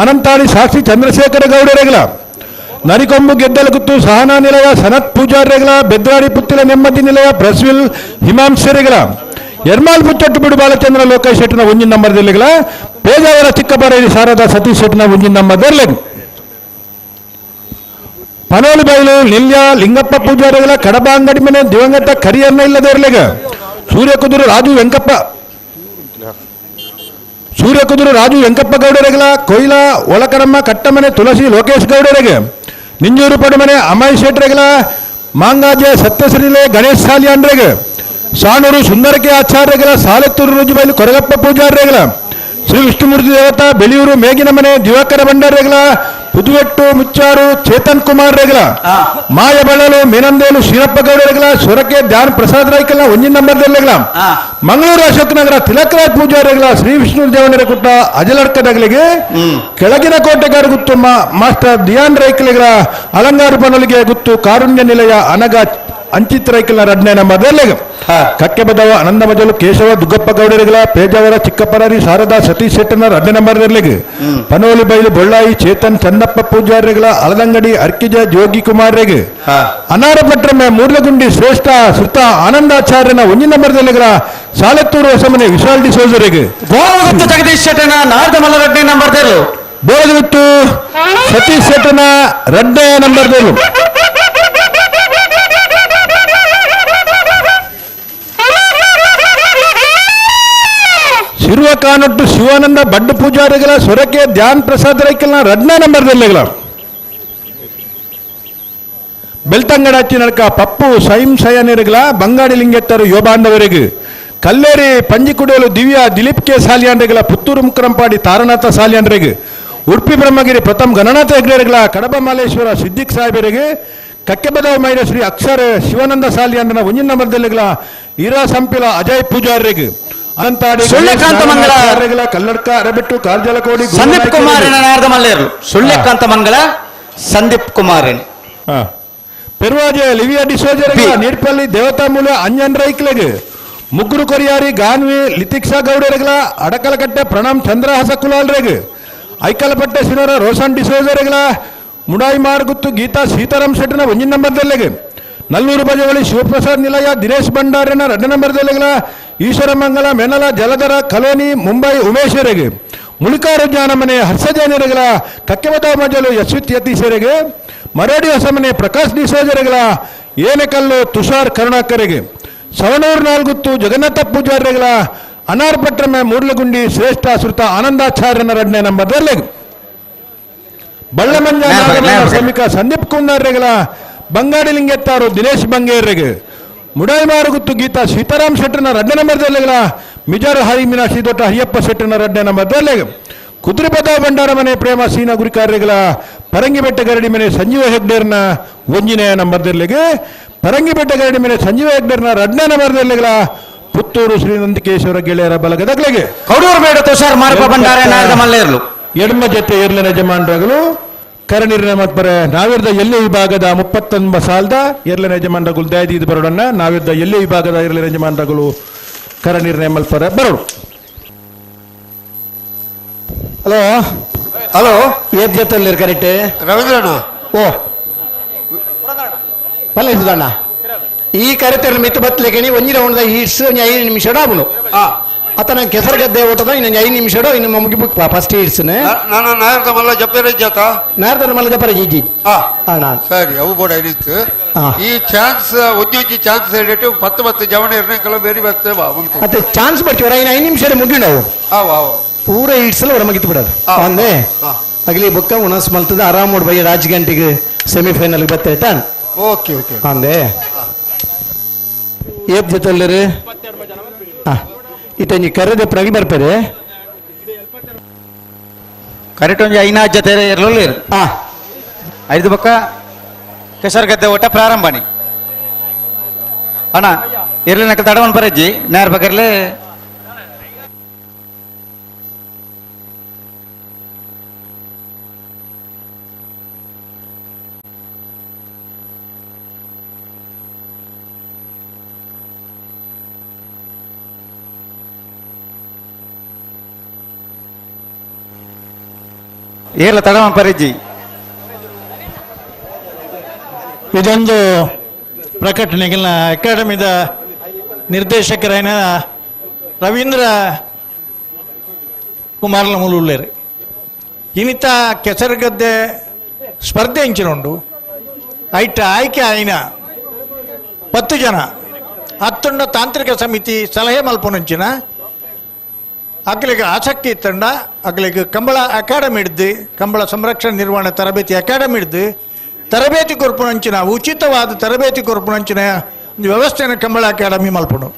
ಅನಂತಾಡಿ ಸಾಕ್ಷಿ ಚಂದ್ರಶೇಖರ ಗೌಡರೆಗಳ, ನರಿಕೊಂಬು ಗೆದ್ದಲ ಗುತ್ತು ಸಹನಾ ನಿಲಯ ಸನತ್ ಪೂಜಾರಿಗಳ, ಬೆದ್ರಾಡಿ ಪುತ್ತಿಲ ನೆಮ್ಮದಿ ನಿಲಯ ಬ್ರಸ್ವಿಲ್ ಹಿಮಾಂಶರಿಗಳ, ಎರ್ಮಾಲ್ ಪುಚ್ಚೊಟ್ಟು ಬಿಡು ಬಾಲಚಂದ್ರ ಲೋಕೇಶ್ ಶೆಟ್ಟನ 1 ನಂಬರ್ ದರ್ಲೆಗಳ, ಪೇಜಾವರ ಚಿಕ್ಕಬಾರೇರಿ ಶಾರದಾ ಸತೀಶ್ ಶೆಟ್ಟನ 1 ನಂಬರ್ ದರ್ಲೆಗ್, ಪನೋಲು ಬೈಲು ನಿಲ್ಯ ಲಿಂಗಪ್ಪ ಪೂಜಾರಿಗಳ, ಕಡಬ ಅಂಗಡಿ ಮನೆ ದಿವಂಗತ ಕರಿಯನ್ನ ಇಲ್ಲದೆ ಇರ್ಲೆಗ, ಸೂರ್ಯಕುದುರು ರಾಜು ವೆಂಕಪ್ಪ ಗೌಡರೆಗಳ, ಕೊಯ್ಲ ಒಳಕರಮ್ಮ ಕಟ್ಟಮನೆ ತುಳಸಿ ಲೋಕೇಶ್ ಗೌಡರಿಗೆ, ನಿಂಜೂರು ಪಡುಮನೆ ಅಮಯ್ ಶೆಟ್ಟರೆಗಳ, ಮಾಂಗಾಜೆ ಸತ್ಯಶ್ರೀಲೆ ಗಣೇಶ್ ಸಾಲಿಯನ್ರೆಗೆ, ಸಾಣೂರು ಸುಂದರಕೆ ಆಚಾರ್ಯಗಳ, ಸಾಲೆತ್ತೂರು ರುಜುಬೈಲು ಕೊರಗಪ್ಪ ಪೂಜಾರ್ರೆಗಳ, ಶ್ರೀ ವಿಷ್ಣುಮೂರ್ತಿ ದೇವತಾ ಬೆಳೆಯೂರು ಮೇಗಿನ ಮನೆ ದಿವಾಕರ ಭಂಡಾರೆಗಳ, ಪುದುವೆಟ್ಟು ಮುಚ್ಚಾರು ಚೇತನ್ ಕುಮಾರ್ ರೇಗಲ, ಮಾಯಬಳ್ಳಲು ಮೀನಂದೇಲು ಶ್ರೀರಪ್ಪ ಗೌಡರೆಗಳ, ಸೊರಕೆ ಧ್ಯಾನ್ ಪ್ರಸಾದ್ ರಾಯ್ಕಲ್ನ 1 ನಂಬರ್ ದರ್ಲೆಗಳ, ಮಂಗಳೂರು ಅಶೋಕ್ ನಗರ ತಿಲಕರಾಜ್ ಪೂಜಾರಿಗಳ, ಶ್ರೀ ವಿಷ್ಣು ದೇವನರ ಕುಟ್ಟ ಅಜಲಡ್ಕದಗಳಿಗೆ, ಕೆಳಗಿನ ಕೋಟೆಗಾರ ಗುತ್ತು ಮಾಸ್ಟರ್ ದಿಯಾನ್ ರೈಕಲಿಗಳ, ಅಲಂಗಾರು ಬನಲಿಗೆ ಗುತ್ತು ಕಾರುಣ್ಯ ನಿಲಯ ಅನಗ ಅಂಚಿತ್ ರೈಕಲ್ನ 2ನೇ ನಂಬರ್ ದರ್ಲೆಗ, ಕಕ್ಕೆಬದವ ಆನಂದ ಮಜಲು ಕೇಶವ ದುಗ್ಗಪ್ಪ ಗೌಡರಿಗಳ, ಪೇಜಾವರ ಚಿಕ್ಕಪ್ಪರಾರಿ ಶಾರದಾ ಸತೀಶ್ ಶೆಟ್ಟನ 2 ನಂಬರ್ ದರ್ಲೆಗ್, ಪನೋಲಿ ಬೈಲು ಬೊಳ್ಳಾಯಿ ಚೇತನ್ ಚನ್ನಪ್ಪ ಪೂಜಾರಿಗಳ, ಅಲದಂಗಡಿ ಅರ್ಕಿಜ ಜೋಗಿ ಕುಮಾರ್ರೆಗ್, ಅನಾರಪಟ್ರಮೆ ಮೂರ್ಲಗುಂಡಿ ಶ್ರೇಷ್ಠ ಸುತ್ತ ಆನಂದಾಚಾರ್ಯನ 1 ನಂಬರ್ ದರ್ಲೆಗಳ, ಸಾಲೆತ್ತೂರು ಹೊಸಮನೆ ವಿಶಾಲ್ ಡಿ ಸೋಜರಿಗೆ, ಗೋವಗುತ್ತು ಜಗದೀಶ್ ಶೆಟ್ಟನ ನಾರದ ಮಲ್ಲ 2ನೇ ನಂಬರ್ ದರ್ಲು, ಬೋಳಗುತ್ತು ಸತೀಶ್ ಶೆಟ್ಟನ 2ನೇ ನಂಬರ್ ದರ್ಲು. ಶಿರುವ ಕಾನೊಟ್ಟು ಶಿವಾನಂದ ಬಡ್ಡು ಪೂಜಾರಿಗಳ, ಸೊರಕೆ ಧ್ಯಾನ್ ಪ್ರಸಾದ್ ರೈಕಲ್ನ 2ನೇ ನಂಬರ್ ದರ್ಲೆಗಳ, ಬೆಳ್ತಂಗಡಾಚಿ ನಡಕ ಪಪ್ಪು ಸೈಂ ಸಯನಿರುಗಳ ಬಂಗಾಡಿ ಲಿಂಗೆತ್ತರು ಯೋಬಾಂಡವರಿಗೆ ಕಲ್ಲೇರಿ ಪಂಜಿಕುಡೇಲು ದಿವ್ಯಾ ದಿಲೀಪ್ ಕೆ ಸಾಲಿಯಾಂಡ್ರೆಗಳ ಪುತ್ತೂರು ಮುಕ್ರಂಪಾಡಿ ತಾರನಾಥ ಸಾಲಿಯಾಂಡ್ರೆಗೆ ಉಡುಪಿ ಬ್ರಹ್ಮಗಿರಿ ಪ್ರಥಮ್ ಗಣನಾಥ ಹೆಗ್ಡೆಗಳ ಕಡಬ ಮಲ್ಲೇಶ್ವರ ಸಿದ್ದಿಕ್ ಸಾಹೇಬರಿಗೆ ಕಕ್ಕೆಬದಾವ್ ಮೈರ ಶ್ರೀ ಅಕ್ಷರ ಶಿವಾನಂದ ಸಾಲಿಯಾಂಡ್ರನ ಒಂಜಿನ ನಂಬರ್ದಲ್ಲಿಗಳ ಈರಾ ಸಂಪಿಲ ಅಜಯ್ ಪೂಜಾರಿಗೆ ಅನಂತಾಡಿ ಸುಳ್ಯಕಾಂತ ಮಂಗಳ ಕಲ್ಲಡ್ಕ ಅರಬಿಟ್ಟು ಕಾರ್ಜಲಕೋಡಿ ಸಂದೀಪ್ ಕುಮಾರ್ ಮಲ್ಲೇರು ಸುಳ್ಯಕಾಂತ ಮಂಗಳ ಸಂದೀಪ್ ಕುಮಾರ್ ಪೆರ್ವಾಜೆ ಲಿವಿಯಾ ಡಿಸೋಜರ್ಗಳ ನೀರ್ಪಲ್ಲಿ ದೇವತಾಮೂಲ ಅಂಜನ್ ರೈಕ್ಲೆಗೆ ಮುಗ್ಗುರು ಕೊರಿಯಾರಿ ಗಾನ್ವಿ ಲಿತಿಕ್ಷಾ ಗೌಡರಗಳ ಅಡಕಲಕಟ್ಟೆ ಪ್ರಣಾಮ್ ಚಂದ್ರಹಾಸ ಕುಲಾಲ್ರೆಗ್ ಐಕಲಪಟ್ಟೆ ಸಿನೋರ ರೋಷನ್ ಡಿಸೋಜರ್ಗಳ ಮುಡಾಯಿ ಮಾರ್ಗುತ್ತು ಗೀತಾ ಸೀತಾರಾಮ್ ಶೆಟ್ಟನ ಒಂಜಿನ ನಂಬರ್ದಲ್ಲಿಗೆ ನಲ್ಲೂರು ಬಜವಳಿ ಶಿವಪ್ರಸಾದ್ ನಿಲಯ ದಿನೇಶ್ ಭಂಡಾರನ ಎರಡನೇ ನಂಬರ್ದಲ್ಲಿಗಳ ಈಶ್ವರಮಂಗಲ ಮೆನಲ ಜಲಧರ ಕಲೋನಿ ಮುಂಬೈ ಉಮೇಶ್ವರಿಗೆ ಮುಳಿಕಾರು ಜ್ಞಾನಮನೆ ಹರ್ಷಜೈನರುಗಳ ಕಕ್ಕೆಬದ ಮಜಲು ಯಶ್ವಿತ್ ಯತೀಶರಿಗೆ ಮರಾಡಿ ಹೊಸಮನೆ ಪ್ರಕಾಶ್ ಡಿಸೋಜರುಗಳ ಏನೆಕಲ್ಲು ತುಷಾರ್ ಕರುಣಾಕರಿಗೆ ಸವಣೂರು ನಾಲ್ಗುತ್ತು ಜಗನ್ನಾಥ ಪೂಜಾರಿಗಳ ಅನಾರ್ಪಟ್ರಮೆ ಮೂಡ್ಲಗುಂಡಿ ಶ್ರೇಷ್ಠ ಶ್ರುತ ಆನಂದಾಚಾರ್ಯನ ಎರಡನೇ ನಂಬರ್ದಲ್ಲಿ ಬಳ್ಳಮಂಜ ಶ್ರಮಿಕ ಸಂದೀಪ್ ಕುಂದಾರ್ರೆಗಳ ಬಂಗಾಡಿ ಲಿಂಗೆತ್ತಾರು ದಿನೇಶ್ ಬಂಗೇರ್ರಿಗೆ ಮುಡಾಯಿಮಾರುಗುತ್ತು ಗೀತಾ ಸೀತಾರಾಮ್ ಶೆಟ್ಟರ್ನ ಎರಡನೇ ನಂಬರ್ದಲ್ಲಿಗಳ ಮಿಜಾರು ಹರಿ ಮೀನಾಕ್ಷಿ ದೊಡ್ಡ ಹರಿಯಪ್ಪ ಶೆಟ್ಟರ್ನ ಎರಡನೇ ನಂಬರ್ದಲ್ಲಿ ಕುದುರೆಪದ ಭಂಡಾರ ಮನೆ ಪ್ರೇಮ ಸೀನಾ ಗುರಿಕಾರ್ಯಗಳ ಪರಂಗಿಬೆಟ್ಟ ಗರಡಿ ಮನೆ ಸಂಜೀವ ಹೆಗ್ಡೇರ್ನ ಒಂಜಿನೇ ನಂಬರ್ದಲ್ಲಿಗೆ ಪರಂಗಿಬೆಟ್ಟ ಗರಡಿ ಮನೆ ಸಂಜೀವ ಹೆಗ್ಡೇರ್ನ ಎರಡನೇ ನಂಬರ್ದಲ್ಲಿಗಳ ಪುತ್ತೂರು ಶ್ರೀ ನಂದಿಕೇಶ್ವರ ಗೆಳೆಯರ ಬಲಗದಗಳಿಗೆ ಕೌಡೂರು ಬೇಡ ತುಷಾರ್ ಮಾರಪ್ಪ ಭಂಡಾರ ನಾರದ ಮಲ್ಲೇರ್ಲು ಎಡಮ ಜೊತೆ ಎರ್ಲಿನ ಯಜಮಾನರುಗಳು ಕರನೀರಿನ ಮತ್ಪರೆ ನಾವಿರ್ದ ಎಲ್ಲಿ ವಿಭಾಗದ 39 ಸಾಲದ ಎರ್ಲಿನ ಯಜಮಾನರುಗಳು ದಯದೀದು ಬರೋಡನ್ನ ನಾವಿರ್ದ ಎಲ್ಲಿ ವಿಭಾಗದ ಎರ್ಲಿನ ಯಜಮಾನರುಗಳು ಕರನೀರಿನ ಮಲ್ಪರೆ ಬರೋಡು. ಹಲೋ ಹಲೋ ಏತ್ ಜೊತೆ ಕರೆಕ್ಟ್ ರವೀಂದ್ರಣ್ಣ ಓ ಪಲ್ಲೆ ಸುಧಣ್ಣ ಈ ಕರೆತರಲ್ಲಿ ಮಿತ್ತು ಬತ್ತಲೆಗಣಿ ಒಂಜಿ ರೌಂಡ್ದ ಹೀಟ್ಸ್ ಒಂಜಿ 5 ನಿಮಿಷ ಆಪುಂಡು ಅತ ನಂಗೆ ಕೆಸರುಗದ್ದೆ ಓಟದ ಇನ್ನೊಂದು 5 ನಿಮಿಷ ಇನ್ನು ಮುಗಿ book first heats ನಾನು ನಾಯರ್ದ ಮಲ್ಲ ಜಪ್ಪೇರೆ ಜಾತ ನಾಯರ್ದ ಮಲ್ಲ ಜಪ್ಪರೆ ಜಿ ಜಿ ಸರಿ ಅವು ಬೋಡ ಐನಿತ್ತು ಈ ಚಾನ್ಸ್ ಒಂಜೊಂಜಿ ಚಾನ್ಸ್ ಹೇಳಿಟ್ಟು 10 10 ಜವಣ ಇರ್ನೆಕಲ ಬೇರೆ ಬರ್ತೇ ಬಾ ಮತ್ತೆ ಚಾನ್ಸ್ ಬರ್ತೀವಿ ಇನ್ನು 5 ನಿಮಿಷ ಮುಗಿಂಡವು ಪೂರ ಹಿಟ್ಸಲ್ಲ ಹೊರ ಮುಗಿತು ಬಿಡೋದು ಒಂದೇ ಅಗಲಿ ಬುಕ್ಕ ಉಣಸ್ ಮಲ್ತದ ಆರಾಮ್ ಬೈ ರಾಜ್ ಗಂಟೆಗೆ ಸೆಮಿಫೈನಲ್ ಬತ್ತೇಟ ಓಕೆ ಓಕೆ ಅಂದೆ ಏಪ್ ಜೊತೆ ಇತಂಜಿ ಕರೆದ ಪ್ರಗಿ ಬರ್ಪೇರೆ ಕರೆಕ್ಟ್ ಒಂಜಿ 5 ಜೊತೆ ಇರಲಿಲ್ಲ ಐದು ಬಕ್ಕ ಕೆಸರುಗದ್ದೆ ಓಟ ಪ್ರಾರಂಭನಿ ಅಣ್ಣ ಇರ್ಲಿ ನಕ ತಡವನ್ ಬರಜ್ಜಿ ನೇರ ಬಗ್ಗರ್ಲಿ ಏರ್ಲ ತಡವನ್ ಪರಿಜ್ಜಿ. ಇದೊಂದು ಪ್ರಕಟಣೆಗಳ ಅಕಾಡೆಮಿದ ನಿರ್ದೇಶಕರಾಯನ ರವೀಂದ್ರ ಕುಮಾರ್ಲ ಮುಲುಳ್ಳೇರು ಇನ್ನಿತ ಕೆಸರುಗದ್ದೆ ಸ್ಪರ್ಧೆ ಇಂಚಿನುಂಡು ಐಟ ಆಯ್ಕೆ ಆಯ್ನ 10 ಜನ ಹತ್ತುಂಡ ತಾಂತ್ರಿಕ ಸಮಿತಿ ಸಲಹೆ ಮಲ್ಪನುಂಚಿನ ಅಗ್ಲಿಗೆ ಆಸಕ್ತಿ ಇತ್ತಂಡ ಅಗ್ಲಿಗೆ ಕಂಬಳ ಅಕಾಡೆಮಿ ಹಿಡ್ದು ಕಂಬಳ ಸಂರಕ್ಷಣೆ ನಿರ್ವಹಣೆ ತರಬೇತಿ ಅಕಾಡೆಮಿ ಹಿಡ್ದು ತರಬೇತಿ ಕೊರ್ಪುನಂಚಿನ ಉಚಿತವಾದ ತರಬೇತಿ ಕೊರ್ಪುನಂಚಿನ ಒಂದು ವ್ಯವಸ್ಥೆಯನ್ನು ಕಂಬಳ ಅಕಾಡೆಮಿ ಮಲ್ಪುಂಡು.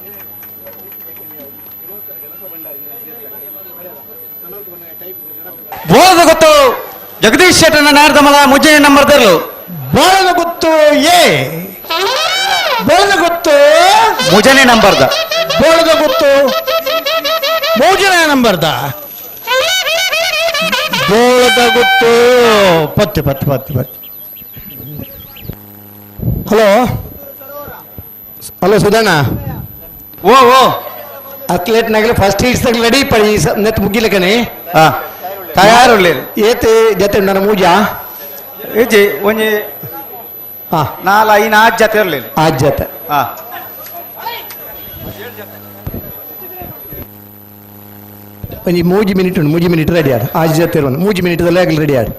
ಬೋಳದ ಗೊತ್ತು ಜಗದೀಶ್ ಶೆಟ್ಟನ ನಾರ್ದಮಲ ಮುಜ್ಜೆ ನಂಬರ್ ತರಲು ಬೋಳದ ಗೊತ್ತು ಎ ಬೋಳದ ಗೊತ್ತು ಮುಜನೆ ನಂಬರ್ದ ಬೋಳದ ಗೊತ್ತು ಮೂಜನೇ ನಂಬರ್ದ ಬೋಳದ ಗೊತ್ತು ಪತ್ತೆ ಪತ್ತೆ ಪತ್ತೆ ಪತ್ತೆ. ಹಲೋ ಹಲೋ ಸುಧಣ್ಣ ಓ ಓ ಅಥ್ಲೆಟ್ ನಾಗಲಿ ಫಸ್ಟ್ ಹೀಟ್ಸ್ ತಗಲಿ ರೆಡಿ ಪಡಿ ನೆತ್ ಮುಗಿಲಕನೆ ತಯಾರುಳ್ಳಿ ಏತ್ ಜೊತೆ ನನ್ನ ಮೂಜಾ ಇಜ್ಜಿ ಒಂಜಿ 4 5 6 ಜೊತೆ ಇರಲಿಲ್ಲ 6 ಜೊತೆ ಒಂಜಿ 3 ಮಿನಿಟ್ ಉಂಟು 3 ಮಿನಿಟ್ ರೆಡಿ ಆಡು 6 ಜೊತೆ ಇರುವಂದು 3 ಮಿನಿಟ್ದಲ್ಲಿ ಆಗಲಿ ರೆಡಿ ಆಡು.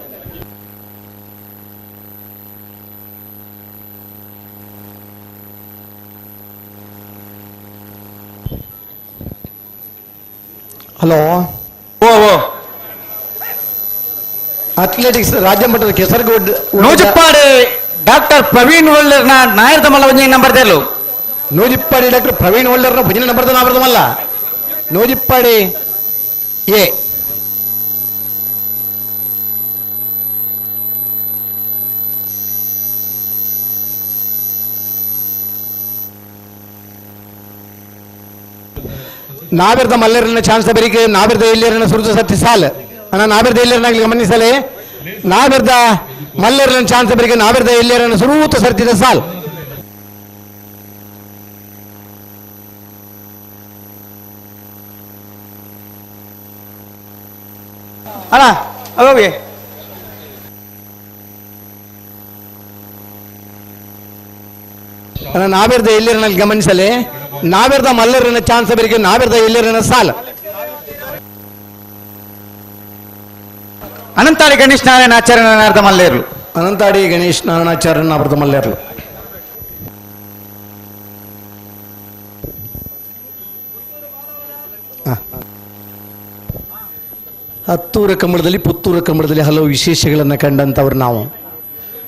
ಹಲೋ ಓ ಓ ಅಥ್ಲೆಟಿಕ್ಸ್ ರಾಜ್ಯ ಮಟ್ಟದ ಕೆಸರುಗೋಡ್ ನೂಜುಪ್ಪಾಡಿ Doctor Praveen ಒಳ್ಳರ್ನ ನಾಯರ್ದ ಮಲ್ಲ ಒಂಜಿ number ದೇರ್ಲು. Nujippadi doctor Praveen ಒಳ್ಳರ್ನ ಭುಜನ number ನಾವರ್ದ ಮಲ್ಲ ನೂಜಿಪ್ಪಾಡಿ ಎ. ನಾವಿರ್ದ ಮಲ್ಲರನ್ನ ಚಾನ್ಸ್ ಬರೀಕೆ ನಾವಿರ್ದ ಇಲ್ಲಿರನ್ನ ಸುರುತ ಸತ್ತಿ ಸಾಲ್ ಅಣ್ಣ ನಾವಿರ್ದ ಇಲ್ಲಿರನ್ನಾಗ್ಲಿ ಗಮನಿಸಲೇ ನಾವಿರ್ದ ಮಲ್ಲರನ್ನ ಚಾನ್ಸ್ ಬರೀಕೆ ನಾವಿರ್ದ ಇಲ್ಲಿರನ್ನ ಸುರೂತ ಸರ್ತಿದ ಸಾಲ್. ಅಣ್ಣ ಹೋಗಿ ಅಣ್ಣ ನಾವಿರ್ದ ಇಲ್ಲಿರನಲ್ಲಿ ಗಮನಿಸಲೇ ನಾವಿರ್ದ ಮಲ್ಲರನ್ನ ಚಾನ್ಸ್ ಬರೀಕೆ ನಾವಿರ್ದ ಇಲ್ಲಿರನ್ನ ಸಾಲ್. ಅನಂತಾಡಿ ಗಣೇಶ್ ನಾರಾಯಣ ಆಚಾರ್ಯ ನಾರದ ಮಲ್ಲೇರ್ಲು. ಅನಂತಾಡಿ ಗಣೇಶ್ ನಾರಾಯಣಾಚಾರ್ಯ ನಾರದ ಮಲ್ಲೇರ್ಲು. ಹತ್ತೂರ ಕಂಬಳದಲ್ಲಿ ಪುತ್ತೂರ ಕಂಬಳದಲ್ಲಿ ಹಲವು ವಿಶೇಷಗಳನ್ನು ಕಂಡಂಥವ್ರು ನಾವು.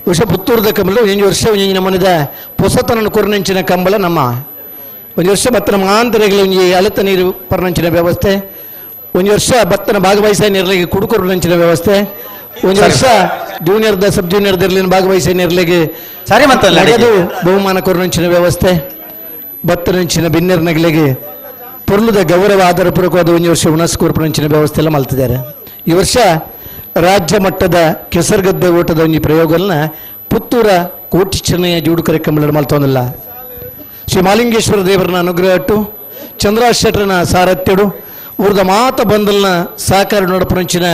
ವರ್ಷ ಪುತ್ತೂರದ ಕಂಬಳ ಒಂದು ವರ್ಷ ಒಂಜಿ ನಮ್ಮನಿದ ಪೊಸತನನ್ನು ಕೊರನಂಚಿನ ಕಂಬಳ ನಮ್ಮ ಒಂದು ವರ್ಷ ಬತ್ತನ ಮಾಂತರೆಗಳ ಒಂಜಿ ಅಲತ ನೀರು ಪರ್ನಂಚಿನ ವ್ಯವಸ್ಥೆ, ಒಂದು ವರ್ಷ ಭತ್ತನ ಭಾಗವಹಿಸ ನೀರ್ಲಿಗೆ ಕುಡುಕೊರನಂಚಿನ ವ್ಯವಸ್ಥೆ, ಒಂದು ವರ್ಷ ಜೂನಿಯರ್ದ ಸಬ್ ಜೂನಿಯರ್ದ ಇರ್ಲಿನ ಭಾಗವಹಿಸ ನೀರ್ಲಿಗೆ ಸರಿ ಮತ್ತೆ ನಗದು ಬಹುಮಾನ ಕೊರನಂಚಿನ ವ್ಯವಸ್ಥೆ, ಭತ್ತನಂಚಿನ ಬಿನ್ನೆರ್ನಗಳಿಗೆ ಪೊರ್ಲುದ ಗೌರವ ಆಧಾರ ಪೂರ್ವಕವಾದ ಒಂದು ವರ್ಷ ಉಣಸ್ ಕೊರ್ಪನಂಚಿನ ವ್ಯವಸ್ಥೆ ಎಲ್ಲ ಮಲ್ತಿದ್ದಾರೆ. ಈ ವರ್ಷ ರಾಜ್ಯ ಮಟ್ಟದ ಕೆಸರುಗದ್ದೆ ಓಟದ ಒಂದು ಪ್ರಯೋಗಗಳನ್ನ ಪುತ್ತೂರ ಕೋಟಿ ಚೆನ್ನಯ್ಯ ಜೂಡು ಕಾರ್ಯಕ್ರಮ ಮಲ್ತೊಂದಿಲ್ಲ. ಶ್ರೀ ಮಾಲಿಂಗೇಶ್ವರ ದೇವರನ್ನ ಅನುಗ್ರಹಟ್ಟು ಚಂದ್ರಾಶೆಟ್ಟರನ ಸಾರಥ್ಯಡು ಊರ್ದ ಮಾತ ಬಂದಲ್ನ ಸಹಕಾರ ನೋಡಪುರಂಚಿನ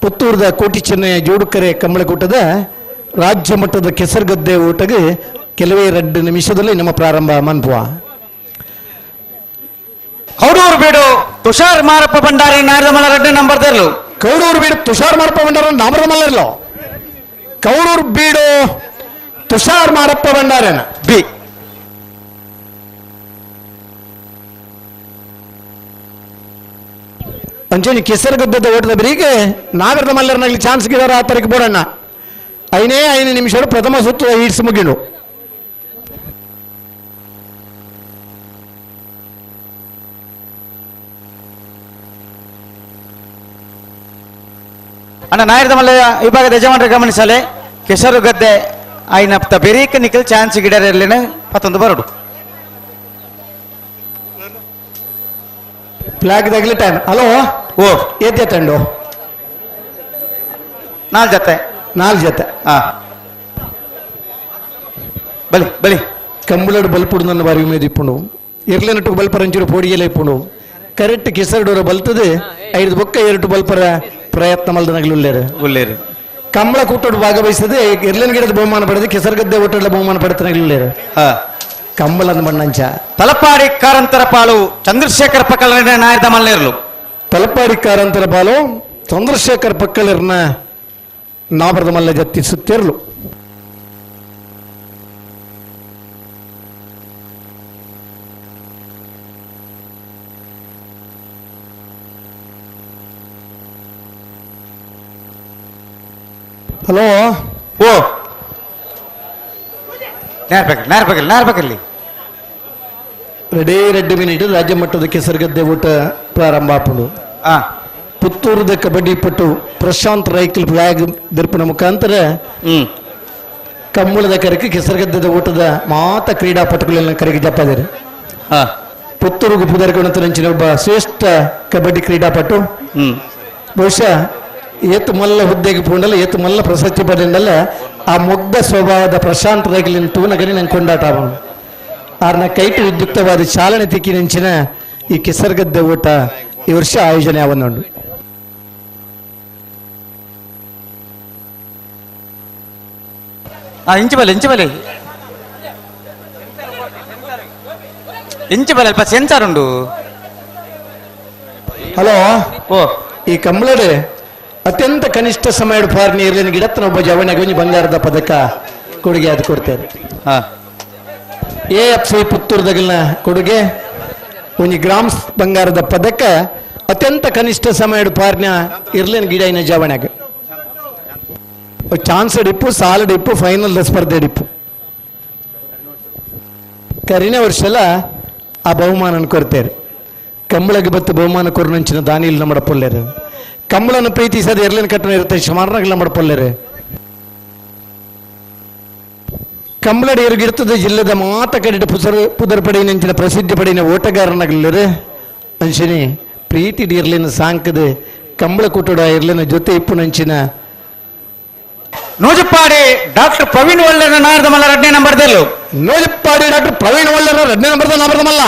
ಪುತ್ತೂರದ ಕೋಟಿ ಚೆನ್ನಯ್ಯ ಜೋಡುಕರೆ ಕಂಬಳಕೂಟದ ರಾಜ್ಯ ಮಟ್ಟದ ಕೆಸರುಗದ್ದೆ ಓಟಗೆ ಕೆಲವೇ 2 ನಿಮಿಷದಲ್ಲಿ ನಮ್ಮ ಪ್ರಾರಂಭ ಮನ್ಪುವ. ಕೌಡೂರು ಬೀಡು ತುಷಾರ್ ಮಾರಪ್ಪ ಭಂಡಾರಿ ನಾರದಮಲ್ಲ 2 ನಂಬರ್ ದೇರ್ಲು. ಕೌಡೂರು ಬೀಡು ತುಷಾರ್ ಮಾರಪ್ಪ ಭಂಡಾರ ನಾಮರಮಲ್ಲರ್ಲೋ. ಕೌಡೂರು ಬೀಡು ತುಷಾರ್ ಮಾರಪ್ಪ ಭಂಡಾರನ ಬಿ. ಅಂಚನೆ ಕೆಸರುಗದ್ದದ ಓಟದ ಬರೀಗೆ ನಾಗರದ ಮಲ್ಲರ್ನಾಗಲಿ ಚಾನ್ಸ್ ಗಿಡರ ಆ ತರಕ್ಕೆ ಬೋಡಣ್ಣ 5 ನಿಮಿಷ ಪ್ರಥಮ ಸುತ್ತು ಈಡ್ಸ್ ಮುಗಿಡು. ಅಣ್ಣ ನಾಯರದ ಮಲ್ಲಯ್ಯ ವಿಭಾಗದ ಯಜಮಾನರ ಗಮನಿಸಲೆ ಕೆಸರುಗದ್ದೆ ಆಯ್ನಪ್ತ ಬೆರೀಕ ನಿಖಲ್ ಚಾನ್ಸ್ ಗಿಡರಲ್ಲಿನ ಪತ್ತೊಂದು ಬರಡು. ಫ್ಲಾಗ್ ತಗಲಿ ಟೈಮ್. ಹಲೋ ಓ ಏತೆ ತಂಡು 4 ಜೊತೆ 4 ಜೊತೆ. ಹಾ ಬಲಿ ಬಲಿ ಕಂಬಳಡು ಬಲ್ಪುಡು ನನ್ನ ಬಾರಿ ಉಮೇದು ಇಪ್ಪುಂಡು ಇರ್ಲೆನಟ್ಟು ಬಲ್ಪರಂಚೂರು ಪೋಡಿಗೆಲೆ ಇಪ್ಪುಂಡು ಕರೆಕ್ಟ್ ಕೆಸರುಡೋರ ಬಲ್ತದೆ 5 ಬೊಕ್ಕ 2 ಬಲ್ಪರ ಪ್ರಯತ್ನ ಮಲ್ದನಗಲು ಉಳ್ಳೇರು. ಕಂಬಳ ಕೂಟೋಡು ಭಾಗವಹಿಸದೆ ಇರ್ಲೆನ ಗಿಡದ ಬಹುಮಾನ ಪಡೆದು ಕೆಸರುಗದ್ದೆ ಓಟದ ಬಹುಮಾನ ಪಡೆತನಗಲು ಹಾ ಕಂಬಳದ ಮಣ್ಣಂಚ. ತಲಪಾಡಿ ಕಾರಂತರ ಪಾಲು ಚಂದ್ರಶೇಖರ್ ಪಕ್ಕಳ ನಾಯದ ಮಲ್ಲೇರ್ಲು. ತಲಪಾಡಿ ಕಾರಂತರ ಪಾಲು ಚಂದ್ರಶೇಖರ್ ಪಕ್ಕಳರ್ನ ನಾಬರದ ಮಲ್ಲ ಜತ್ತಿಸುತ್ತಿರಲು. ಹಲೋ ಓ ನೇರ್ಬೇಕಲ್ಲಿ ರೆಡೇ 2 ಮಿನಿಟ್ ರಾಜ್ಯ ಮಟ್ಟದ ಕೆಸರುಗದ್ದೆ ಊಟ ಪ್ರಾರಂಭ ಆಪುಂಡು. ಪುತ್ತೂರದ ಕಬಡ್ಡಿ ಪಟು ಪ್ರಶಾಂತ್ ರೈಕಲ್ ಫ್ಲಾಗ್ ದರ್ಪಣ ಮುಖಾಂತರ ಕಂಬಳದ ಕರೆಗೆ ಕೆಸರುಗದ್ದೆದ ಊಟದ ಮಾತ ಕ್ರೀಡಾಪಟುಗಳೆಲ್ಲ ಕರೆಗೆ ಜಪ್ಪಾದರೆ. ಪುತ್ತೂರುಗು ಪುದರ್ಗುಣತನಂಚಿನ ಒಬ್ಬ ಶ್ರೇಷ್ಠ ಕಬಡ್ಡಿ ಕ್ರೀಡಾಪಟು. ಬಹುಶಃ ಏತು ಮಲ್ಲ ಹುದ್ದೆಗೆ ಪೂಂಡಲ್ಲ ಏತು ಮಲ್ಲ ಪ್ರಶಸ್ತಿ ಪಡೆಯಲ್ಲ ಆ ಮುಗ್ಧ ಸ್ವಭಾವದ ಪ್ರಶಾಂತ್ ರೈಕಲಿನ ತೂನಗನಿ ನಂಗೆ ಕೊಂಡಾಟ ಅವನು. ಆರ್ನ ಕೈಟು ವಿದ್ಯುಕ್ತವಾದ ಚಾಲನೆ ತಿಕ್ಕಿನಂಚಿನ ಈ ಕೆಸರುಗದ್ದೆ ಊಟ ಈ ವರ್ಷ ಆಯೋಜನೆ ಆವನ್ನುಂಡು. ಇಂಚು ಬಲೆ ಇಂಚು ಬಲೆ ಇಂಚು ಬಲೆ ಅಲ್ಪ ಸೆನ್ಸಾರ್ ಉಂಡು. ಹಲೋ ಓ ಈ ಕಂಬಳಡೆ ಅತ್ಯಂತ ಕನಿಷ್ಠ ಸಮಯ ಫಾರ್ ನೀರಿನ ಗಿಡತ್ತನ ಒಬ್ಬ ಜವನಿಗೆ ಬಂಗಾರದ ಪದಕ ಕೊಡುಗೆ ಅದು ಕೊಡ್ತಾರೆ. A F C ಪುತ್ತೂರ್ದಗಲ್ನ ಕೊಡುಗೆ ಒಂಜಿ ಗ್ರಾಮ್ಸ್ ಬಂಗಾರದ ಪದಕ ಅತ್ಯಂತ ಕನಿಷ್ಠ ಸಮಯ ಪಾರ್ನ ಇರ್ಲೇನ್ ಗಿಡ ಇನ್ನ ಜವಣಾಗ. Chance Dippu ಸಾಲ ಡಿಪ್ಪು ಫೈನಲ್ ಸ್ಪರ್ಧೆ ಡಿಪ್ಪು ಕರಿನ ವರ್ಷಲ ಆ ಬಹುಮಾನ ಕೊಡ್ತೇವೆ. ಕಂಬಳಗೆ ಬತ್ತು ಬಹುಮಾನ ಕೊರನಂಚಿನ ದಾನಿಲ್ ನಮ್ಮ ಪೊಲ್ಲೇರು ಕಂಬಳನ್ನು ಪ್ರೀತಿಸದ ಎರ್ಲಿನ ಕಟ್ಟಣ ಇರುತ್ತೆ ಶಮಾರನಾಗಲ್ಲ ನಮ್ಮ ಪೊಲ್ಲೇರು. ಕಂಬಳಡಿ ಇರ್ತದೆ ಜಿಲ್ಲೆದ ಮಾತ ಕಡೆ ಪುಸರು ಪುದರ್ ಪಡೆಯಿನಂಚಿನ ಪ್ರಸಿದ್ಧಿ ಪಡೆಯಿನ ಓಟಗಾರನಾಗಲ್ಲರು ಅಂಚಿನಿ ಪ್ರೀತಿ ಇರ್ಲಿನ ಸಾಂಕದ ಕಂಬಳ ಕುಟುಡ ಇರ್ಲಿನ ಜೊತೆ ಇಪ್ಪುನಂಚಿನ ನೂಜಪ್ಪಾಡಿ ಡಾಕ್ಟರ್ ಪ್ರವೀಣ್ ವಲ್ಲರ ನಾರದಮಲ್ಲ ಎರಡನೇ ನಂಬರ್ದಲ್ಲೂ. ನೂಜಪ್ಪಾಡಿ ಡಾಕ್ಟರ್ ಪ್ರವೀಣ್ ವಲ್ಲರ ಎರಡನೇ ನಂಬರ್ದ ನಾರದಮಲ್ಲ.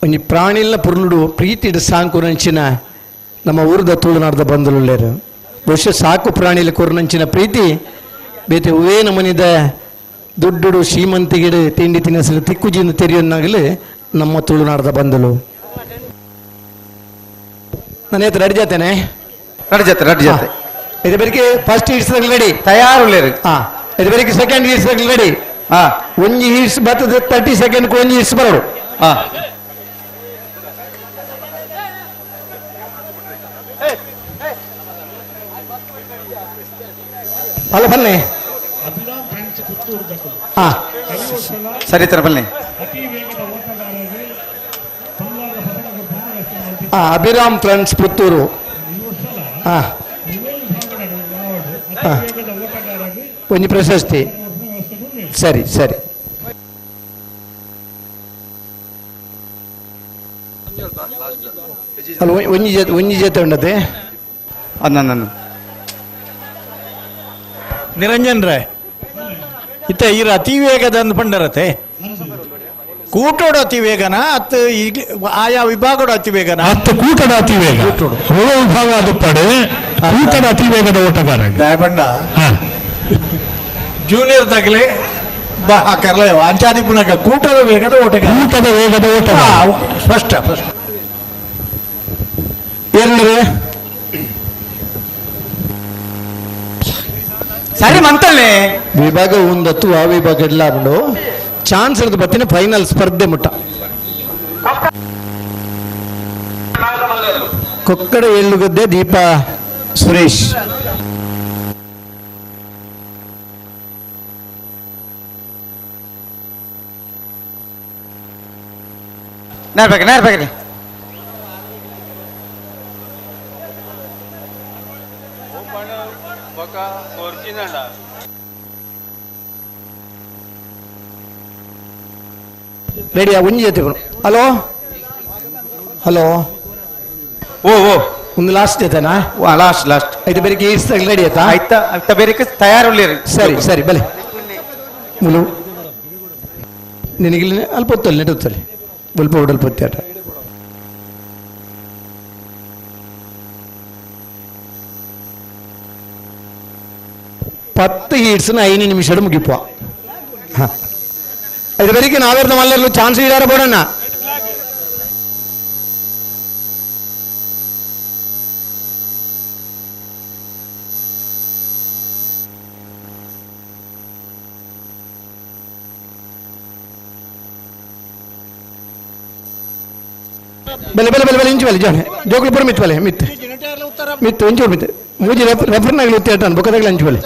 ಒಂಜಿ ಪ್ರಾಣಿಲ್ನ ಪುರ್ಲುಡು ಪ್ರೀತಿಡ್ ಸಾಂಕುನಂಚಿನ ನಮ್ಮ ಊರದ ತುಳುನಾಡ್ದ ಬಂಧುಲುಲ್ಲೇರು. ಬಹುಶಃ ಸಾಕು ಪ್ರಾಣಿಲ ಕೊರ್ನಂಚಿನ ಪ್ರೀತಿ ಬೇತೆ ಹೂವೇ ನಮನಿದ ದುಡ್ಡುಡು ಶ್ರೀಮಂತಿಗಿಡು ತಿಂಡಿ ತಿನಿಸಲು ತಿಕ್ಕುಜಿಂದ ತೆರೆಯನ್ನಾಗಲಿ ನಮ್ಮ ತುಳುನಾಡ್ದ ಬಂಧುಲು. ನನ್ನ ಹತ್ರ ರೆಡಿ ಜಾತೇನೆ ರೆಡಿ ಜಾತೆ ರೆಡಿ ಜಾತೆ. ಇದು ಬೆಳಿಗ್ಗೆ ಫಸ್ಟ್ ಹೀಟ್ಸ್ ರೆಡಿ ತಯಾರು. ಹಾ ಇದು ಬೆಳಿಗ್ಗೆ second heats ready. ಹಾ ಒಂಜಿ ಹೀಟ್ಸ್ ಬರ್ತದೆ 30 ಸೆಕೆಂಡ್ ಒಂಜಿ ಹೀಟ್ಸ್ ಬರೋಡು. ಹಾ ಅಲ್ಲ ಬನ್ನಿ. ಹಾ ಸರಿ ತರ ಬನ್ನಿ. ಹಾ ಅಭಿರಾಮ್ ಫ್ರೆಂಡ್ಸ್ ಪುತ್ತೂರು. ಹಾ ಹಾ ಒಂಜಿ ಪ್ರಶಸ್ತಿ. ಸರಿ ಸರಿ. ಅಲ್ಲ ಒಂಜಿ ಜೊತೆ ಒಂಜಿ ಜೊತೆ ಉಂಡತೆ ಅದು ನಿರಂಜನ್ ರೇ ಇತ್ತ ಈರ ಅತಿ ವೇಗದ ಅಂದ್ ಪಂಡರತೆ ಕೂಟೋಡ ಅತಿ ವೇಗನ ಅತ್ ಈಗ ಆಯಾ ವಿಭಾಗದ ಅತಿ ವೇಗನ ಹತ್ತು ಕೂಟದ ಅತಿ ವೇಗ ವಿಭಾಗ ಅದು ಪಡೆ ಕೂಟದ ಅತಿ ವೇಗದ ಓಟಗಾರ ಬಣ್ಣ ಜೂನಿಯರ್ ತಗಲಿ ಬಾ ಕರ್ಲ ಅಂಚಾದಿ ಪುನಕ ಕೂಟದ ವೇಗದ ಓಟಗಾರ ಕೂಟದ ವೇಗದ ಓಟಗಾರ ಸ್ಪಷ್ಟ ಸ್ಪಷ್ಟ. ಏನ್ರಿ ಸರಿ ಮಂತಲ್ಲೇ ವಿಭಾಗ ಒಂದತ್ತು ಆ ವಿಭಾಗ ಇಲ್ಲ ಉಂಡು ಚಾನ್ಸ್ ಹಿಡಿದು ಬರ್ತೀನಿ ಫೈನಲ್ ಸ್ಪರ್ಧೆ ಮುಟ್ಟ. ಕೊಕ್ಕಡ ಏಳುಗದ್ದೆ ದೀಪಾ ಸುರೇಶ್. ನೇರ್ಬೇಕು ನೇರ್ಬೇಕ್ರಿ. ರೆಡಿಯಾ ಒಂಜಿ ಜೊತೆ ಹಲೋ ಹಲೋ ಓ ಓ ಒಂದು ಲಾಸ್ಟ್ ಜೊತೆನಾ? ಲಾಸ್ಟ್ ಲಾಸ್ಟ್ ಆಯ್ತು ಬೆಳಿಗ್ಗೆ ಈಡ್ಸ್ದಾಗ ರೆಡಿ ಆಯ್ತಾ? ಆಯ್ತಾ ಆಯ್ತಾ ಬೇರೆ ತಯಾರು. ಸರಿ ಸರಿ ಬಲೆ ಮುಲು ನಿನಗಿಲ್ಲಿ ಅಲ್ಪ ಹೊತ್ತಲ್ಲಿ ನೆಡುತ್ತಲ್ಲಿ ಅಲ್ಪ ಉಡಲ್ಪ ಹೊತ್ತಿ ಆಟ. ಪತ್ತು ಹೀಟ್ಸ್ನ 5 ನಿಮಿಷ ಮುಗಿಪುವ. ಹಾಂ ಇದು ಬೆಳಿಗ್ಗೆ ನಾವೇರ್ದ ಮಲ್ಲಲ್ಲೂ ಚಾನ್ಸ್ ಇಡಾರ ಬೋಡಣ್ಣ. ಬೆಲೆ ಬೆಲೆ ಬೆಲೆ ಬೆಲೆ ಇಂಚು ಬೆಲೆ ಜೋನೆ ಜೋಕುಲು ಪೂರ ಮಿತ್ತು ಬೆಲೆ ಮಿತ್ತು ಮಿತ್ತು ಇಂಚು ಮಿತ್ತು ಮೂಜಿ ರೆಫರ್ನಾಗಲಿ ಉತ್ತೇಟಾನು ಬೊಕ್ಕದಾಗಲಿ ಅಂಚು ಬೆಲೆ.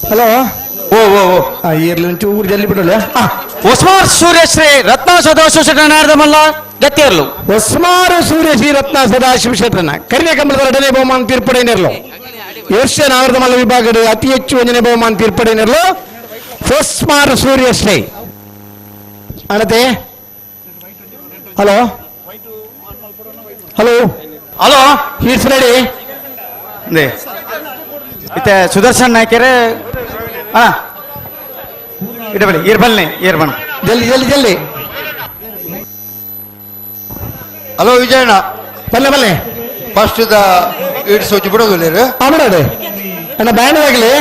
ಹಲೋ ಓ ಓ ಓ ಇರ್ಲಿ ಒಂಚೂರು ಜಲ್ಲಿ ಬಿಡಲ್ಲ. ಹೊಸ್ಮಾರ್ ಸೂರ್ಯಶ್ರೀ ರತ್ನ ಸದಾಶಿವ ಶೆಟ್ಟನಾರ್ದಮಲ್ಲ ಗತ್ತಿಯರ್ಲು. ಹೊಸ್ಮಾರು ಸೂರ್ಯಶ್ರೀ ರತ್ನ ಸದಾಶಿವ ಶೆಟ್ಟನ ಕರಿಯ ಕಂಬಳದ ಎರಡನೇ ಬಹುಮಾನ ತೀರ್ಪಡೆಯರ್ಲು. ವರ್ಷ ನಾವರ್ದಮಲ್ಲ ವಿಭಾಗದ ಅತಿ ಹೆಚ್ಚು ಒಂದನೇ ಬಹುಮಾನ ತೀರ್ಪಡೆಯರ್ಲು Hosmaru ಸೂರ್ಯಶ್ರೀ. ಅಣತೆ hello hello hello heats ready. ಇತ್ತೆ ಸುದರ್ಶನ್ ನಾಯ್ಕರೇ ಅಣ್ಣ ಇಡಬಳಿ ಇರ್ಬಲ್ನೆ ಇರ್ಬಣ ಜಲ್ದಿ ಜಲ್ದಿ ಜಲ್ದಿ. ಹಲೋ ವಿಜಯಣ್ಣ ಬಲ್ಲೆ ಬಲ್ಲೆ ಫಸ್ಟ್ the ಈಡ್ಸ್ ಹೋಗಿ ಬಿಡೋದಿಲ್ಲ. ಹಾಂ ಬಿಡೋದು ಅಣ್ಣ ಬ್ಯಾಂಡ್ ಆಗಲಿ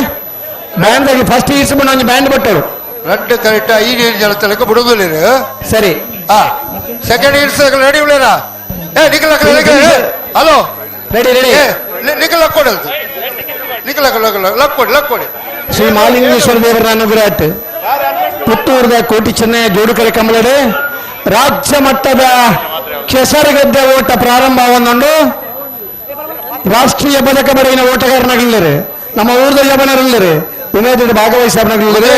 ಬ್ಯಾಂಡ್ ಆಗಲಿ ಫಸ್ಟ್ ಈಡ್ಸ್ ಬಂದು ಒಂದು ಬ್ಯಾಂಡ್ ಬಟ್ಟರು. ರಡ್ಡು ಕರೆಕ್ಟ್ ಐದು ಜನ ತನಕ ಬಿಡೋದಿಲ್ಲ. ಸರಿ. Second years ready ಉಳ್ಳೇರಾ? ಏ Nikhil, hello, ready ready. Nikhil ಲಕ್ಕೊಡಿ, Nikhil ಲಕ್ಕೊಡಿ, ಲಕ್ಕೊಡಿ. Shri Malingeshwara ದೇವರ ಅನುಗ್ರಹ ಪುತ್ತೂರದ ಕೋಟಿ ಚೆನ್ನಯ್ಯ ಜೋಡುಕರೆ ಕಂಬಳಡೆ ರಾಜ್ಯ ಮಟ್ಟದ ಕೆಸರುಗದ್ದೆ ಓಟ ಪ್ರಾರಂಭವನ್ನುಂಡು. ರಾಷ್ಟ್ರೀಯ ಪದಕ ಬರೆಯಿನ ಓಟಗಾರನಾಗಲಿದ್ದಾರೆ, ನಮ್ಮ ಊರದ ಯವನರಿಲ್ಲರೆ, ಉಮೇದ ಭಾಗವಹಿಸನಾಗಲಿದ್ದಾರೆ.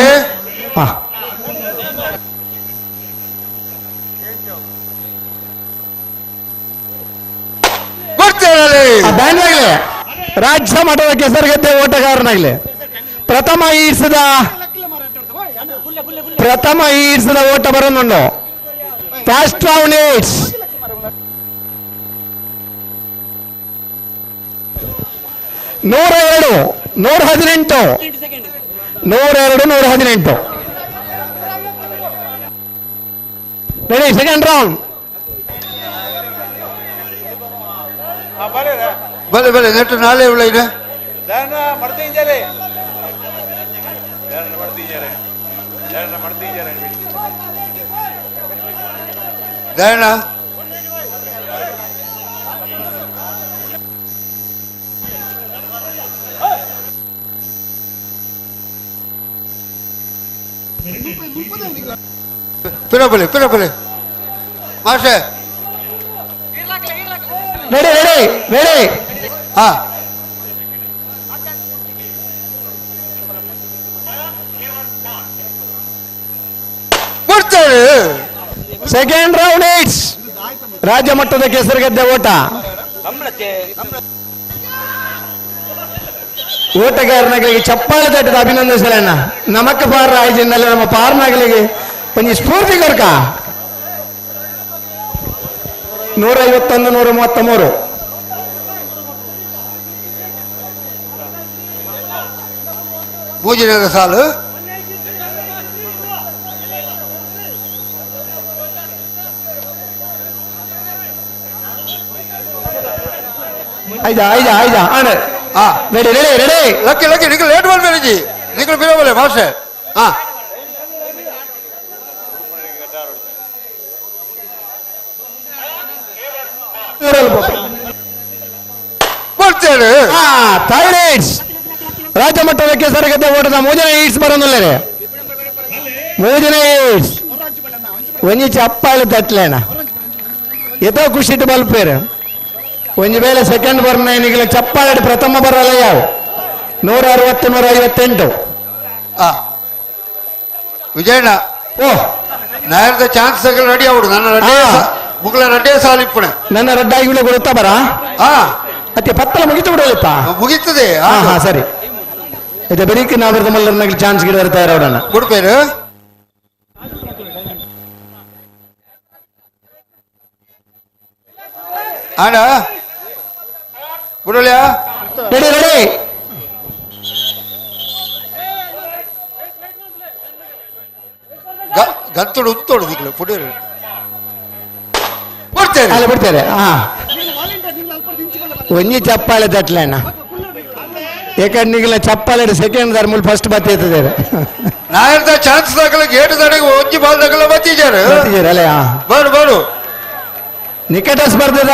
ಬ್ಯಾಂಡ್ ರಾಜ್ಯ ಮಟ್ಟದ ಕೆಸರುಗದ್ದೆ ಓಟಗಾರನಾಗಲಿ ಪ್ರಥಮ ಈಡ್ಸದ ಓಟ ಬರೋನುಂಡು. First round eights 102 118 102 118. Ready, second round. ಬಲೆ ಬಲೆ ನೆಟ್ಟು ನಾಳೆ ಉಳ್ಳ ಇದೆ. ದಯಣ ಪಿರಬಲೆ ಪಿರಬಲೆ ಮಾಸ್ಟರ್. Ready ready ready. ಹಾ ಬರ್ತಾರೆ. Second round eights ರಾಜ್ಯ ಮಟ್ಟದ ಕೆಸರುಗದ್ದೆ ಓಟ. ಓಟಗಾರನಗಳಿಗೆ ಚಪ್ಪಾಳೆ ತಟ್ಟದ ಅಭಿನಂದಿಸಲಣ್ಣ. ನಮಕ್ಕ ಪಾರ ಆಯ್ಜಿಂದಲೇ ನಮ್ಮ ಪಾರ್ನಗಳಿಗೆ ಒಂಜಿ ಸ್ಫೂರ್ತಿ ಕೊರ್ಕ. 151 133. ಮೂಜಿನ ಸಾಲು. ಐದಾ ಐದಾ ಐದಾ ಆಣ. Ready ready ready. Lucky lucky Nikhil late ಮಾಡ್ಬೇಡಿ, ನಿಖಲ್ ಬಿರೋಬಲೆ ಮಾಸ್ಟರ್. ಹಾ ಬರ್ತೇನೆ. ಥರ್ಡ್ ಏಟ್ಸ್ ರಾಜ್ಯ ಮಟ್ಟದ ಕೆಸರುಗದ್ದೆ ಓಟದ ಮೂಜನೇ ಏಟ್ಸ್ ಬರೋದಿಲ್ಲ. ಮೂಜನೇ ಏಟ್ಸ್ ಒಂಜಿ ಚಪ್ಪಾಳೆ ತಟ್ಲೇಣ ಎತೋ ಖುಷಿಟ್ಟು ಬಲ್ಪೇರು. ಒಂಜಿ ವೇಳೆ ಸೆಕೆಂಡ್ ಬರ್ನ ಈಗಲೇ ಚಪ್ಪಾಳೆ ಪ್ರಥಮ ಬರಲ್ಲ ಯಾವ. 160 158. ವಿಜಯಣ್ಣ, ಓ ನಾಯರದ ಚಾನ್ಸ್ ರೆಡಿ ಅವಡು. ನನ್ನ ರಡ್ಡೆ ಮುಗಳ ರಡ್ಡೆ ಸಾಲು ಇಪ್ಪಣೆ. ನನ್ನ ರಡ್ಡಾಗಿ ಗೊತ್ತಾ ಬರ. ಅತ್ತೆ ಪತ್ತಲ ಮುಗಿತು ಬಿಡೋದಪ್ಪ. ಮುಗೀತದೆ. ಹಾ ಹಾ ಸರಿ. ಇದು ಬೆರೀಕ್ ನಾವರದ ಮಲ್ಲರ್ನಾಗ ಚಾನ್ಸ್ ಗಿಡ ಬರ್ತಾ ಇರೋಣ. ಗುಡ್ಪೇರು ಆಡ ಬಿಡೋಲ್ಯಾ? Ready ready. ಗಂತೋಡು ಉತ್ತೋಡು ದಿಕ್ಲು ಪುಡಿಯರು ಬಿಡ್ತೇನೆ ಅಲ್ಲಿ ಬಿಡ್ತಾರೆ. ಹಾ ಒಂಜಿ ಚಪ್ಪಾಳೆ ತಟ್ಲೇಣ ಏಕಂಡಿಗಿಲ್ಲ ಚಪ್ಪಾಳೆ ಸೆಕೆಂಡ್ ದಾರ್ ಮೂಲ ಫಸ್ಟ್ ಬತ್ತಿರ್ತದೆ. ನಾಯರ್ದ ಚಾನ್ಸ್ ದಾಖಲೆ ಗೇಟ್ ದಾಡಿಗೆ ಒಂಜಿ ಬಾಲ್ ದಾಖಲೆ ಬತ್ತಿದ್ದಾರೆ ಅಲ್ಲೇ. ಬರು ಬರು ನಿಕಟ ಸ್ಪರ್ಧೆದ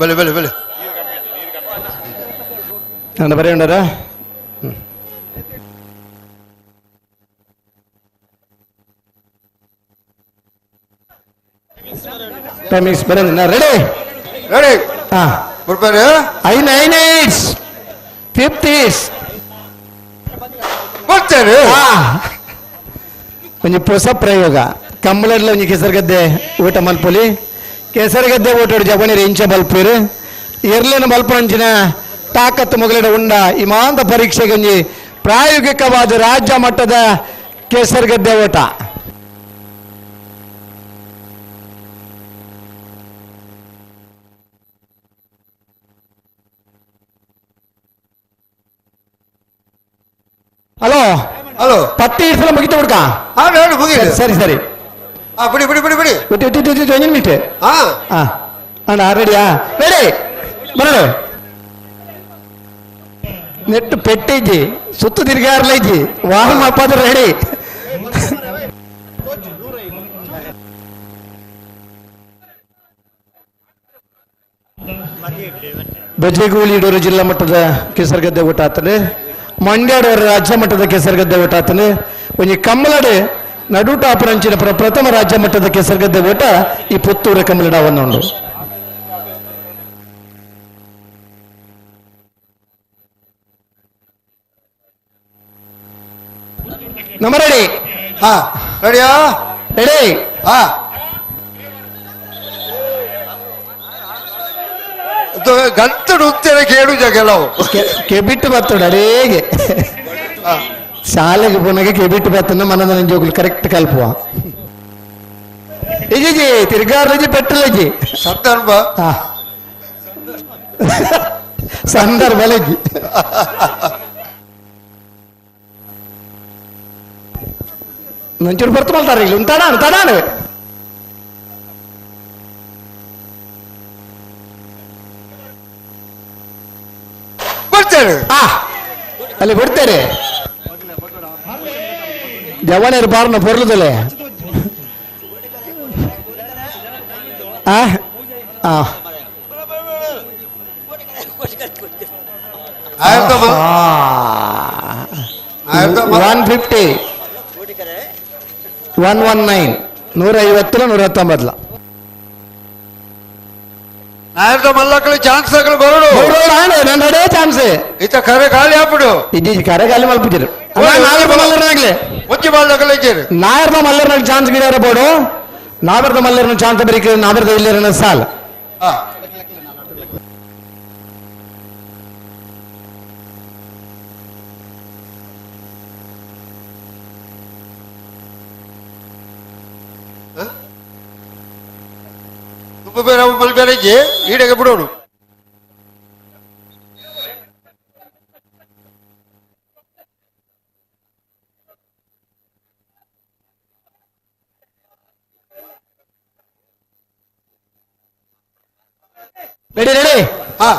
ಬಲೆ ಬಲೆ ಬಲೆ ನಾನು ಬರೀ ಉಂಡರ. ಟೈಮಿಂಗ್ಸ್ ಬರೋದಿಲ್ಲ. Ready ready. ಹಾ ಬರ್ತಾರೆ. ಐನ್ ಐನ್ ಏಟ್ಸ್ ಫಿಫ್ತ್ ಏಟ್ಸ್ ಬರ್ತಾರೆ. ಒಂಜಿ ಹೊಸ ಪ್ರಯೋಗ ಕಂಬಳಡ್ಲ ಒಂಜಿ ಕೆಸರುಗದ್ದೆ ಊಟ ಮಲ್ಪೊಲಿ. ಕೆಸರುಗದ್ದೆ ಊಟ ಜವನಿರು ಇಂಚ ಬಲ್ಪೀರು ಎರ್ಲಿನ ಮಲ್ಪಂಚಿನ ತಾಕತ್ತು ಮೊಗಲಿಡ ಉಂಡ ಈ ಮಾಂತ ಪರೀಕ್ಷೆಗೆ ಒಂಜಿ ಪ್ರಾಯೋಗಿಕವಾದ ರಾಜ್ಯ ಮಟ್ಟದ ಕೆಸರುಗದ್ದೆ ಓಟ. ಹಲೋ ಹಲೋ ಪತ್ತಿ ಇಡ್ಸಲ ಮುಗಿತು ಹುಡ್ಕ. ಸರಿ ಸರಿ ಬಿಡಿ ಬಿಡಿ ಬಿಡಿ ಬಿಡಿ ಬಿಟ್ಟು ಒಂದು ನಿಮಿಷ. ಹಾ ಅಣ್ಣ ರೆಡಿಯಾ? ರೆಡಿ ಬರೋಣ. Net ಪೆಟ್ಟಿಜ್ಜಿ ಸುತ್ತು ತಿರ್ಗಾರ್ಲೈಜಿ warm up ಅದು ರೆಡಿ. ಬಜೆಗೂಳಿಡೂರು ಜಿಲ್ಲಾ ಮಟ್ಟದ ಕೆಸರುಗದ್ದೆ ಓಟ ಆತನೆ, ಮಂಡ್ಯಡವರು ರಾಜ್ಯ ಮಟ್ಟದ ಕೆಸರುಗದ್ದೆ ಓಟ ಆತನೆ, ಒಂಜಿ ಕಮ್ಮಲಡೆ ನಡುಟ ಅಪರಂಚಿನ ಪ್ರಥಮ ರಾಜ್ಯ ಮಟ್ಟದ ಕೆಸರುಗದ್ದೆ ಓಟ ಈ ಪುತ್ತೂರ ಕಮ್ಮಲಡ ಒಂದುಂಡು. ನಮ್ಮ ರೆಡಿ? ಹಾ ರೆಡಿಯಾ? ರೆಡಿ. ಹಾ ಗಂತಡು ಉತ್ತರ ಕೇಳು ಕೆಲವು ಕೆಬಿಟ್ಟು ಬರ್ತಡ ಅಡೇಗೆ ಶಾಲೆಗೆ ಪೋನಾಗ ಕೆಬಿಟ್ಟು ಬರ್ತನ ಮನದ ಜೋಗುಲು ಕರೆಕ್ಟ್ ಕಲ್ಪುವ. ಇಜಿ ತಿರ್ಗಾರ್ಲಜಿ ಪೆಟ್ರಲಜಿ ಸಂದರ್ಭ ಸಂದರ್ಭ ಲಜ್ಜಿ ನಂಚೂರು ಬರ್ತು ಮಲ್ತಾರ ಇಲ್ಲಿ ತಡಾಣ ತಡಾಣ. ಬರ್ತಾರೆ ಅಲ್ಲಿ ಬಿಡ್ತಾರೆ ಜವನೇರು ಬಾರ್ನ ಪೊರ್ಲುದಲೆ. One fifty one one nine 150 119. ಮಲ್ಲಕ್ಕಳು chance ಬರೋಡು ನನ್ನ ಚಾನ್ಸ್ ಇತ್ತ ಕರೆ ಖಾಲಿ ಹಾಕ್ಬಿಡು. ಇದ್ದೀ ಕರೆ ಖಾಲಿ ಮಲ್ಪಿದ್ರು ಒಂಜಿ ಮಲ್ಲಕ್ಕಳು ಇದ್ದೀರಿ. ನಾಯರ್ದ ಮಲ್ಲರ್ನ ಚಾನ್ಸ್ ಗಿಡಾರ ಬೋಡು, ನಾವರ್ದ ಮಲ್ಲರ್ನ ಚಾನ್ಸ್ ಬರೀಕ ನಾವರ್ದ ಇಲ್ಲರನ ಸಾಲ. ಬೇರೆ ಮಲ್ಬೇರೆ ಈಡೆಗೆ ಬಿಡೋಡು. Ready ready. ಹಾ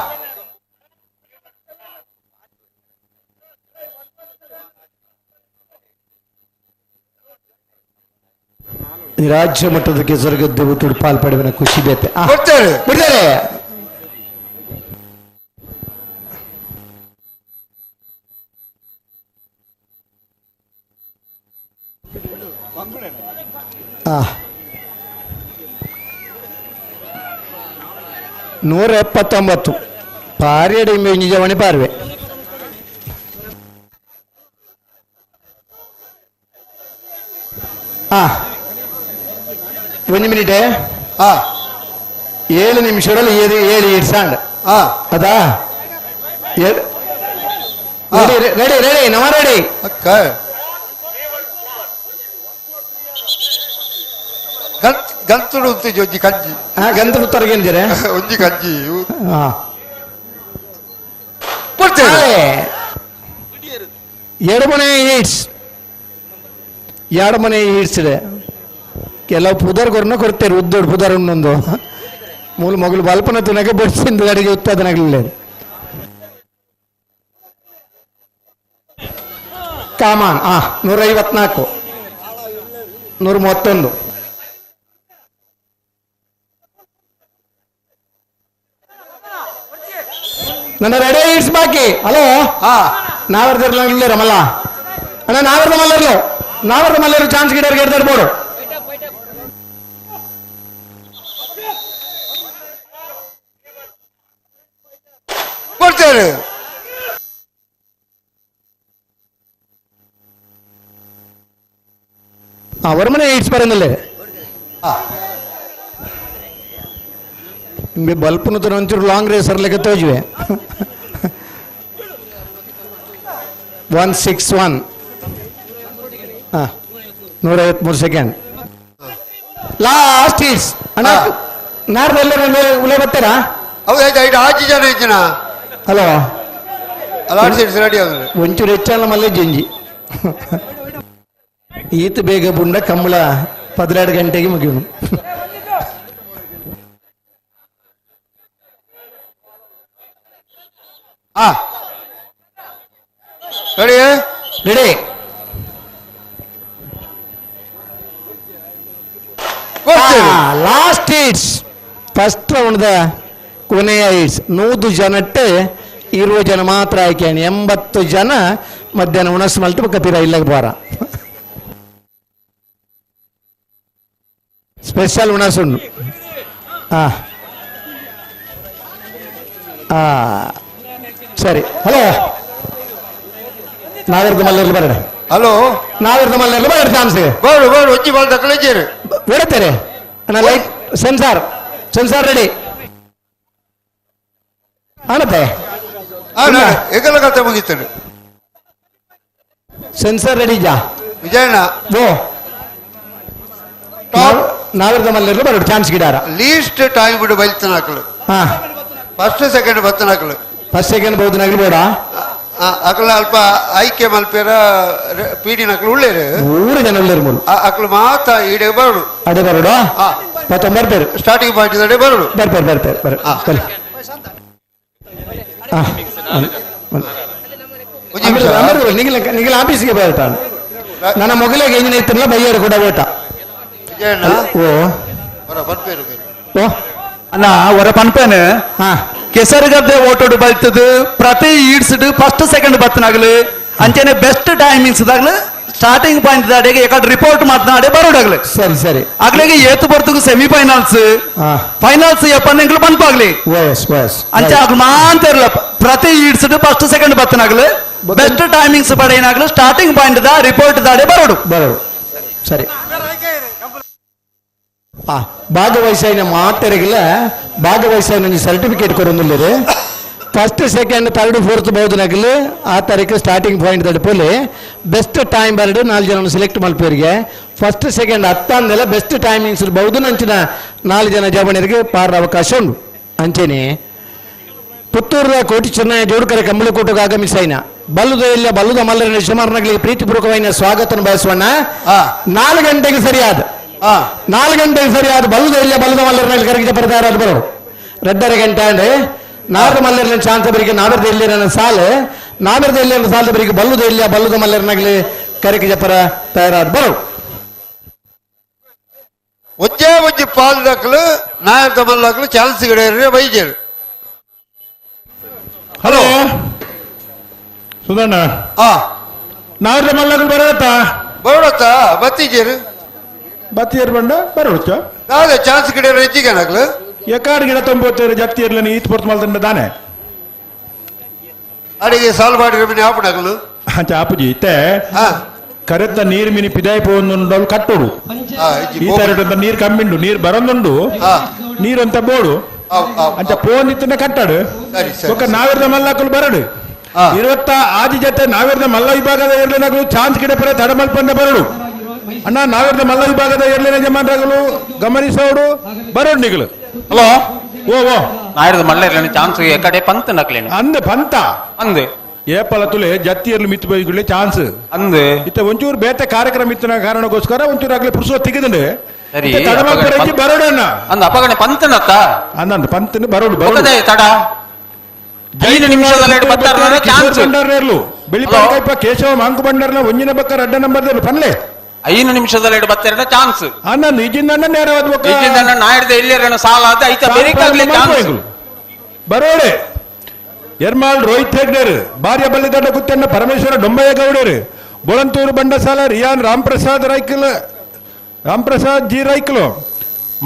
ರಾಜ್ಯ ಮಟ್ಟದ ಕೆಸರುಗದ್ದೆ ಊಟದ ಪಾಲ್ ಪಡೆಯುವ ಖುಷಿ ಬೇತೆ ಬಿಡ್ತಾರೆ ಬಿಡ್ತಾರೆ. ಆ 179 ಪಾರಿಯಡಿ ನಿಜವಣಿ ಪಾರ್ವೆ. ಆ ಒಂದು ಮಿನಿಟ್. ಹಾ 7 ನಿಮಿಷದಲ್ಲಿ 7 7 ಇಡ್ಸಾಂಡ್. ಹಾ ಅದಾ ready ready ready ನಮ ರೆಡಿ. ಅಕ್ಕ ಗಂತುಡು ಉಂತಿಜಿ ಒಂಜಿ ಕಂಜಿ. ಹಾ ಗಂತುಡು ತರಗಂಜಿರೆ ಒಂಜಿ ಕಂಜಿ. ಹಾ ಕೊಡ್ತೇವೆ. 2 ಮನೆ ಈಟ್ಸ್ 2 ಮನೆ ಈಟ್ಸ್ ಕೆಲವು ಪುದರ್ ಕೊರ್ನ ಕೊಡ್ತೇವೆ ಉದ್ದೋಡು ಪುದರ್ ಒಂದೊಂದು ಮೂಲ ಮಗಳು ಬಲ್ಪನ ತಿನ್ನಕ್ಕೆ ಬಡಿಸಿಂದು ಅಡಿಗೆ ಉತ್ಪಾದನೆ ಕಾಮಾನ್. ಆ 154 131. ನನ್ನ ರೆಡಿ it's ಬಾಕಿ. ಹಲೋ ನಾವರ್ದಿರ್ಲ ಮಲ್ಲ ಅಣ್ಣ, ನಾವರ್ದ ಮಲ್ಲರ್ಲು ನಾವರ್ದ ಮಲ್ಲರು ಚಾನ್ಸ್ ಗಿಡರ್ಗೆ ಎಡ್ದಾಡ್ಬೋದು. ಕೊಡ್ತೇವೆ. ಅವರ ಮನೆ it's ಬರೋದಿಲ್ಲ. ನಿಮಗೆ ಬಲ್ಪನ ತರ ಒಂಚೂರು ಲಾಂಗ್ ರೇಸರ್ ಲೆಕ್ಕ ತೋಜುವೆ. 161 ಹಾಂ 153 second last it's ಅಣ್ಣ. ನಾಡ್ದು ಎಲ್ಲರೂ ಉಲೆ ಬರ್ತಾರಾ? ಹೌದು ಆಯ್ತು ಆಚೆ ಜನ ಹೆಚ್ಚಿನ. Hello last it's ready ಆದ್ರೆ ಒಂಚೂರು ಹೆಚ್ಚಲ್ಲ ಮಲ್ಲೆ ಜಂಜಿ ಈತ ಬೇಗ ಬುಂಡ ಕಂಬಳ 12 ಗಂಟೆಗೆ ಮುಗಿಯುನು. Ready ready. Last heats first ರೌಂಡ್ದ ಕೊನೆಯ it's 100 ಜನಟ್ಟು 20 ಜನ ಮಾತ್ರ ಆಯ್ಕೆ 80 ಜನ ಮಧ್ಯಾಹ್ನ ಉಣಸ್ ಮಲ್ತು ಕಪಿರ ಇಲ್ಲ ಬಾರ ಸ್ಪೆಷಲ್ ಉಣಸುಂಡು. ಹಾಂ ಹಾಂ ಸರಿ. ಹಲೋ ನಾಗರದ ಮಲ್ಲಲ್ಲಿ ಬರೋಣ. ಹಲೋ ನಾಗರದ ಮಲ್ಲಲ್ಲಿ ಬರೋಣ ಚಾನ್ಸ್ ಬೋಡು ಬೋಡು ಒಂಜಿ ಬಾಲ್ ದಕ್ಕಲೇಜೇರು ಬಿಡುತ್ತಾರೆ ಅಣ್ಣ. Light sensor sensor ready ಆನತ್ತೆ ಏಕಲ ಕತೆ ಮುಗೀತದೆ. ಸೆನ್ಸಾರ್ ರೆಡಿ ಜಾ ವಿಜಯಣ್ಣ ಓ ನಾಗರದ ಮಲ್ಲಲ್ಲಿ ಬರೋಣ ಚಾನ್ಸ್ ಗಿಡಾರ ಲೀಸ್ಟ್ ಟೈಮ್ ಬಿಡು ಬೈಲ್ತನಾಕಲು. ಹಾ ಫಸ್ಟ್ ಸೆಕೆಂಡ್ ಬತ್ತನಾಕಲು ಫಸ್ಟ್ ಸೆಕೆಂಡ್ ಬಹುದನಾಗಲಿ ಬೇಡ ಅಕಲ ಅಲ್ಪ ಆಯ್ಕೆ ಮಲ್ಪೇರ ಪೀಡಿ ನಕಲು ಉಳ್ಳೇರು ಮೂರು ಜನ ಉಳ್ಳೇರು ಮೂರು ಅಕಲು ಮಾತ ಈಡೆ ಬರೋಡು ಅದೇ ಬರೋಡು ಮತ್ತೊಂಬತ್ತು ಬರ್ಪೇರು ಸ್ಟಾರ್ಟಿಂಗ್ ಪಾಯಿಂಟ್ ಅಡೆ ಬರೋಡು ಬರ್ಪೇರು ಬರ್ಪೇರು ಬರ ಸರಿ. ನಿಗಿಲ ನಿಗಿಲ ಆಫೀಸಿಗೆ ಬರ್ತಾನೆ ನನ್ನ ಮೊಗಲಿಗೆ ಇಂಜಿನ ಇತ್ತಿರಲ್ಲ ಬೈಯರು ಕೂಡ ಓಟ. ಓ ಓ ಅಣ್ಣ ಹೊರ ಪನ್ಪೇನೆ ಕೆಸರುಗದ್ದೆ ಓಟೋಡು ಬಲ್ತದು ಪ್ರತಿ ಈಡ್ಸ್ ಫಸ್ಟ್ ಸೆಕೆಂಡ್ ಬತ್ತನಾಗಲು ಅಂಚನೆ ಬೆಸ್ಟ್ ಟೈಮಿಂಗ್ಸ್ ದಾಗ್ಲು ಸ್ಟಾರ್ಟಿಂಗ್ ಪಾಯಿಂಟ್ ದಾಡೆಗೆ ಯಾಕಂದ್ರೆ ರಿಪೋರ್ಟ್ ಮಾತನಾಡೆ ಬರೋಡಾಗ್ಲು. ಸರಿ ಸರಿ. ಆಗ್ಲಿಗೆ ಏತು ಬರ್ತಗ ಸೆಮಿಫೈನಲ್ಸ್ ಫೈನಲ್ಸ್ ಎಪ್ಪನ್ನೆಂಗ್ಲು ಪನ್ಪಾಗ್ಲಿ ಅಂಚೆ ಆಗ್ಲು ಮಾಂತಿರ್ಲ ಪ್ರತಿ ಈಡ್ಸ್ ಫಸ್ಟ್ ಸೆಕೆಂಡ್ ಬತ್ತನಾಗ್ಲು ಬೆಸ್ಟ್ ಟೈಮಿಂಗ್ಸ್ ಪಡೆಯನಾಗ್ಲು starting point the report ದಾಡೆ ಬರೋಡು ಬರೋಡು. ಸರಿ. ಭಾಗವಹಿಸಾಯಿನ ಮಾತೆರೆಗಿಲ್ಲ ಭಾಗವಹಿಸಾಯಿನ ಸರ್ಟಿಫಿಕೇಟ್ ಕೊರೊಂದುಲ್ಲೆರ್ first second third fourth ಬಹುದನಗಲು ಆ ತಾರೀಕು ಸ್ಟಾರ್ಟಿಂಗ್ ಪಾಯಿಂಟ್ ತಡುಪಲ್ಲಿ best time bird 4 ಜನ ಸೆಲೆಕ್ಟ್ ಮಲ್ಪೇರಿಗೆ ಫಸ್ಟ್ ಸೆಕೆಂಡ್ ಹತ್ತಂದೆಲ್ಲ ಬೆಸ್ಟ್ ಟೈಮಿಂಗ್ಸ್ ಬಹುದನಂಚಿನ 4 ಜನ ಜವಣಿಯರಿಗೆ ಪಾರ ಅವಕಾಶ ಉಂಟು. ಅಂಚೆನೆ ಪುತ್ತೂರದ ಕೋಟಿ ಚೆನ್ನಯ ಜೋಡುಕರೆ ಕಂಬಳಕೋಟೆಗೆ ಆಗಮಿಸೈನ ಬಲ್ಲುದ ಇಲ್ಲ ಬಲ್ಲುದ ಮಲ್ಲರ ಯಜಮಾನರಿಗೆ ಪ್ರೀತಿಪೂರ್ವಕವಾದ ಸ್ವಾಗತ ಬಯಸುವಣ್ಣ. 4 ಗಂಟೆಗೆ ಸರಿಯಾದ 4 ಗಂಟೆಗೆ ಸರಿಯಾದ ಬಲ್ಲುದ ಇಲ್ಲ ಬಲ್ಲುದ ಮಲ್ಲರ ಕರಗಿದ ಬರ್ತಾರೆ ಬರೋರು 2.5 ಗಂಟೆ ಅಂದ್ರೆ ನಾರದ ಮಲ್ಲರ್ನ ಚಾನ್ಸ್ ಬರಿಗೆ ನಾಡದ ಎಲ್ಲಿರ ಸಾಲು ನಾಡದ ಎಲ್ಲಿರ ಸಾಲದ ಬರಿಗೆ ಬಲ್ಲುದ ಇಲ್ಲ ಬಲ್ಲುದ ಮಲ್ಲರ್ನಾಗಲಿ ಕರಗಿದ ಪರ ತಯಾರಾದ ಬರೋ ಒಂಜೇ ಒಂಜಿ ಪಾಲ್ ದಾಖಲು ನಾಯಕ ಮಲ್ಲಾಕ್ಲು ಚಾನ್ಸ್ ಗಿಡ ಬೈಜೇರು. ಹಲೋ ಸುಧಣ್ಣ ನಾರದ ಮಲ್ಲಗಳು ಬರತ್ತಾ ಬರೋಡತ್ತಾ ಬತ್ತಿಜೇರು ಬತ್ತಿಯರ್ ಬಂಡ ಬರೋಡುತ್ತ ದಾದ ಚಾನ್ಸ್ ಗಿಡ ಹೆಚ್ಚಿಗೆ ನಕಲು ಎಕಾಡ್ ಗಿಡ ತೊಂಬೋತೇರು ಜಪ್ತಿ ಇರ್ಲ ಈತ್ ಪೊರ್ತು ಮಲ್ತಂಡ ದಾನೆ ಅಡಿಗೆ ಸಾಲ್ ಮಾಡಿರೋ ಮಿನಿ ಆಪಣಕಲು ಅಂಚ ಆಪುಜಿ ಇತ್ತೆ ಕರೆತ್ತ ನೀರು ಮಿನಿ ಪಿದಾಯಿ ಪೋಂದುಂಡು ಕಟ್ಟೋಡು ಈ ತರ ನೀರು ಕಮ್ಮಿಂಡು ನೀರು ಬರೋದುಂಡು ನೀರಂತ ಬೋಡು ಅಂಚ ಪೋಂದಿತ್ತನೆ ಕಟ್ಟಾಡು ಒಕ್ಕ ನಾವಿರ್ದ ಮಲ್ಲಾಕಲು ಬರಡು 20 ಆಜಿ ಜೊತೆ ನಾವಿರ್ದ ಮಲ್ಲ ವಿಭಾಗದ ಇರ್ಲಿನಗಲು ಚಾನ್ಸ್ ಗಿಡ ಪರ ತಡಮಲ್ಪಂದ ಬರಡು ಅಣ್ಣ ನಾವಿರ್ದ ಮಲ್ಲ ವಿಭಾಗದ ಇರ್ಲಿನ ಜಮಾನ್ರಗಳು ಗಮನಿಸೋಡು ಬರೋಡು ನಿಗಲು. ಹಲೋ ಓ ಓ ನಾಯಿರ್ದ ಮಲ್ಲ ಇರ್ಲಿನ ಚಾನ್ಸ್ ಎಕಡೆ ಪಂತ ನಕ್ಲೇನು ಅಂದ ಪಂತ ಅಂದು ಏಪಲ ತುಲೆ ಜತ್ತಿಯರ್ಲು ಮಿತ್ತು ಬೈಗುಳ್ಳೆ ಚಾನ್ಸ್ ಅಂದು ಇತ್ತ ಒಂಚೂರು ಬೇತೆ ಕಾರ್ಯಕ್ರಮ ಇತ್ತಿನ ಕಾರಣಕ್ಕೋಸ್ಕರ ಒಂಚೂರು ಆಗ್ಲಿ ಪುರುಷ ತೆಗೆದಂಡೆ ಸರಿ ಬರೋಡು ಅಣ್ಣ ಅಂದ ಅಪಗಣೆ ಪಂತನತ್ತ ಅಂದ ಪಂತನ ಬರೋಡು ಬರೋಡು ತಡ 5 ನಿಮಿಷದಲ್ಲಿ ಬರ್ತಾರ ಚಾನ್ಸ್ ಬಂಡಾರರ್ಲು ಬೆಳಿಪಾಕೈಪ ಕೇಶವ ಮಾಂಕು ಬಂಡಾರನ ಒಂಜಿನ ಬಕ್ಕ ರಡ್ಡ ನಂಬರ್ ಪನ್ಲೆ 5 ನಿಮಿಷದಲ್ಲಿ ಬರ್ತಾರ ಚಾನ್ಸ್ ಅಣ್ಣ ನಿಜಿಂದ ಅಣ್ಣ ನೇರವಾದ ಬೊಕ್ಕ ನಿಜಿಂದ ಅಣ್ಣ ನಾಯಿರ್ದ ಇಲ್ಲಿರಣ ಸಾಲ ಆದ ಐತ ಬೇರೆಕಾಗ್ಲಿ ಚಾನ್ಸ್ ಬರೋಡೆ. ಎರ್ಮಾಳ್ ರೋಹಿತ್ ಹೆಗ್ಡೇರ್ ಭಾರ್ಯ ಬಲ್ಲಿದಡ್ಡ ಗುತ್ತಣ್ಣ ಪರಮೇಶ್ವರ ಡೊಂಬಯ್ಯ ಗೌಡರು ಬೊಳಂತೂರು ಬಂಡಸಾಲ ರಿಯಾನ್ ರಾಮ್ಪ್ರಸಾದ್ ರೈಕಲ್ ರಾಮ್ಪ್ರಸಾದ್ ಜಿ ರೈಕಲು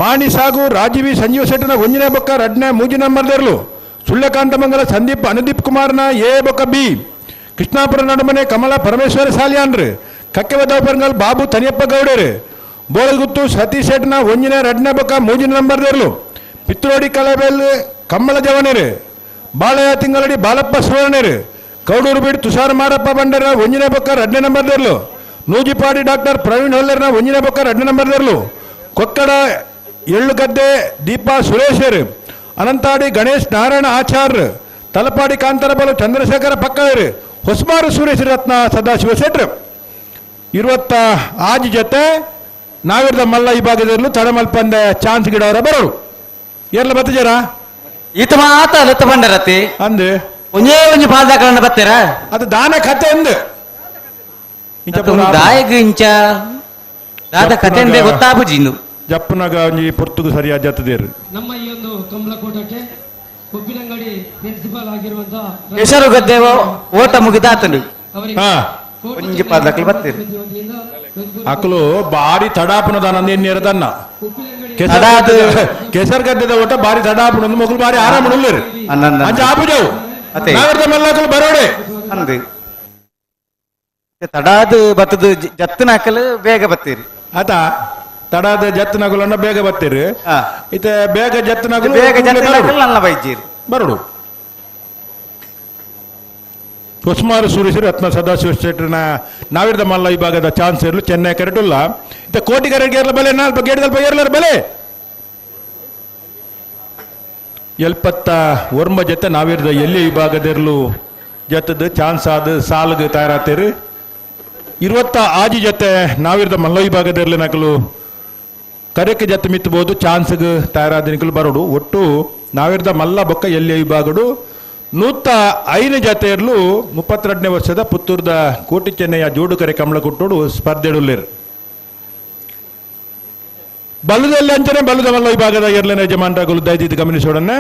ಮಾಣಿ ಸಾಗು ರಾಜೀವಿ ಸಂಜೀವ ಶೆಟ್ಟನ ಒಂಜಿನ ಬೊಕ್ಕ ರಡ್ನ ಮೂಜಿ ನಂಬರ್ದರ್ಲು ಸುಳ್ಯಕಾಂತ ಮಂಗಲ ಸಂದೀಪ್ ಅನುದೀಪ್ ಕುಮಾರ್ನ ಎ ಬೊಕ್ಕ ಬಿ ಕೃಷ್ಣಾಪುರ ನಡುಮನೆ ಕಮಲ ಪರಮೇಶ್ವರ ಸಾಲಿಯಾನ್ರು ಕಕ್ಕೆವದಪರಂಗಲ್ ಬಾಬು ತನಿಯಪ್ಪ ಗೌಡರು ಬೋಳಗುತ್ತು ಸತೀಶ್ ಶೆಟ್ಟನ ಒಂಜಿನ ರಡ್ನ ಬೊಕ್ಕ ಮೂಜಿನ ನಂಬರ್ದರ್ಲು ಪಿತ್ರೋಡಿ ಕಲಬೆಲ್ ಕಮ್ಮಳ ಜವನರು ಬಾಳಯ್ಯ ತಿಂಗಳಡಿ ಬಾಲಪ್ಪ ಸುವರ್ಣರು ಕೌಡೂರು ಬೀಡ್ ತುಷಾರ್ ಮಾರಪ್ಪ ಬಂಡರ ಒಂಜಿನ ಬೊಕ್ಕ ರಡ್ನೇ ನಂಬರ್ದರ್ಲು ನೂಜಿಪಾಡಿ ಡಾಕ್ಟರ್ ಪ್ರವೀಣ್ ಹೊಲ್ಲರ್ನ ಒಂಜಿನ ಬೊಕ್ಕ ರಡ್ನೇ ನಂಬರ್ದರ್ಲು ಕೊಕ್ಕಡ ಎಳ್ಳುಗದ್ದೆ ದೀಪಾ ಸುರೇಶರು ಅನಂತಾಡಿ ಗಣೇಶ್ ನಾರಾಯಣ ಆಚಾರ್ಯ ತಲಪಾಡಿ ಕಾಂತರಬಲು ಚಂದ್ರಶೇಖರ ಪಕ್ಕವರು ಹೊಸ್ಮಾರು ಸುರೇಶ್ ರತ್ನ ಸದಾಶಿವ ಶೆಟ್ರು 20 ಆಜಿ ಜೊತೆ ನಾವಿರ್ದ ಮಲ್ಲ ಈ ಭಾಗದಲ್ಲೂ ತಡಮಲ್ಪಂದೆ ಚಾನ್ಸ್ ಗಿಡವರ ಬರೋರು ಏರ್ಲ ಬತ್ತಜರ ಈತ ಮಾತ ಅಲತ್ತ ಬಂಡರತಿ ಅಂದು ಒಂಜೇ ಒಂಜಿ ಪಾಲ್ದಾಕಲನ್ನ ಬತ್ತೀರಾ ಅದು ದಾನ ಕತೆ ಅಂದು ದಾಯಗ್ ಇಂಚ ದಾದ ಕತೆ ಅಂದೆ ಗೊತ್ತಾಪುಜಿ ಇಂದು ಜಪ್ಪನಾಗ ಒಂಜಿ ಪೊರ್ತುಗು ಸರಿಯಾದ ಜತ್ತದೇರು. ನಮ್ಮ ಈ ಒಂದು ಕಂಬಳಕೂಟಕ್ಕೆ ಉಪ್ಪಿನಂಗಡಿ ಪ್ರಿನ್ಸಿಪಾಲ್ ಆಗಿರುವಂತಹ ಹೆಸರು ಗದ್ದೆ ಓಟ ಮುಗಿದಾತನು ಒಂಜಿ ಪಾಲ್ದಾಕಲು ಬತ್ತೀರಿ. ಅಕಲು ಬಾರಿ ತಡಾಪನ ದಾನ ಎನ್ನೇರದನ್ನ ಕೆಸರು ಗದ್ದೆದ ಓಟ ಬಾರಿ ತಡಾಪನ ಒಂದು ಮಗಲು ಬಾರಿ ಆರಾಮ ಉಳ್ಳೇರು ಅಂಚ ಆಪುಜವು ನಾವರ್ದ ಮಲ್ಲಕಲು ಬರೋಡೆ ಅಂದು ತಡಾದ ಬತ್ತದ ಜತ್ತನ ಹಾಕಲು ಬೇಗ ಬತ್ತೀರಿ. ಆತ ತಡಾದ ಜತ್ತನಗುಲನ್ನ ಬೇಗ ಬತ್ತೀರಿ. ಇತ ಬೇಗ ಜತ್ತನಗುಲು ಬೇಗ ಜತ್ತನಗುಲು ನನ್ನ ಬೈಜೀರಿ ಬರೋಡು. ಹೊಸ್ಮಾರು ಸೂರ್ಯಶ್ರೀ ರತ್ನ ಸದಾಶಿವ ಶೆಟ್ಟರ್ನ ನಾವಿರ್ದ ಮಲ್ಲ ವಿಭಾಗದ ಚಾನ್ಸ್ ಇರಲು ಚೆನ್ನೈ ಕರೆಟುಲ್ಲ. ಇತ್ತ ಕೋಟಿ ಕರೆಗೆ ಬಲೆ ನಾಲ್ಪ ಗೇಡದಲ್ಪ ಏರ್ಲಾರ ಬಲೆ 79 ಜೊತೆ ನಾವಿರ್ದ ಎಲ್ಲಿ ವಿಭಾಗದಿರಲು ಜೊತೆದ ಚಾನ್ಸ್ ಆದ ಸಾಲ್ಗೆ ತಯಾರಾತೀರಿ. 26 ಜೊತೆ ನಾವಿರ್ದ ಮಲ್ಲ ವಿಭಾಗದಿರಲಿ ನಕಲು ಕರೆಕ್ಕೆ ಜೊತೆ ಮಿತ್ತಬಹುದು ಚಾನ್ಸ್ಗೆ ತಯಾರಾದ ನಿಕಲು ಬರೋಡು. ಒಟ್ಟು ನಾವಿರ್ದ ಮಲ್ಲ ಬೊಕ್ಕ ಎಲ್ಲಿ ವಿಭಾಗಡು 105 ಜೊತೆ ಇರಲು 32ನೇ ವರ್ಷದ ಪುತ್ತೂರ್ದ ಕೋಟಿ ಚೆನ್ನಯ್ಯ ಜೋಡುಕರೆ ಕಮಲಕುಟ್ಟೋಡು ಸ್ಪರ್ಧೆಡುಲ್ಲೇರು. ಬಲ್ಲದಲ್ಲಿ ಅಂಚನೆ ಬಲ್ಲದ ಮಲ್ಲ ವಿಭಾಗದ ಎರಡನೇ ಯಜಮಾನರಾಗಲು ದಯದಿದ್ದು ಗಮನಿಸೋಡನ್ನ.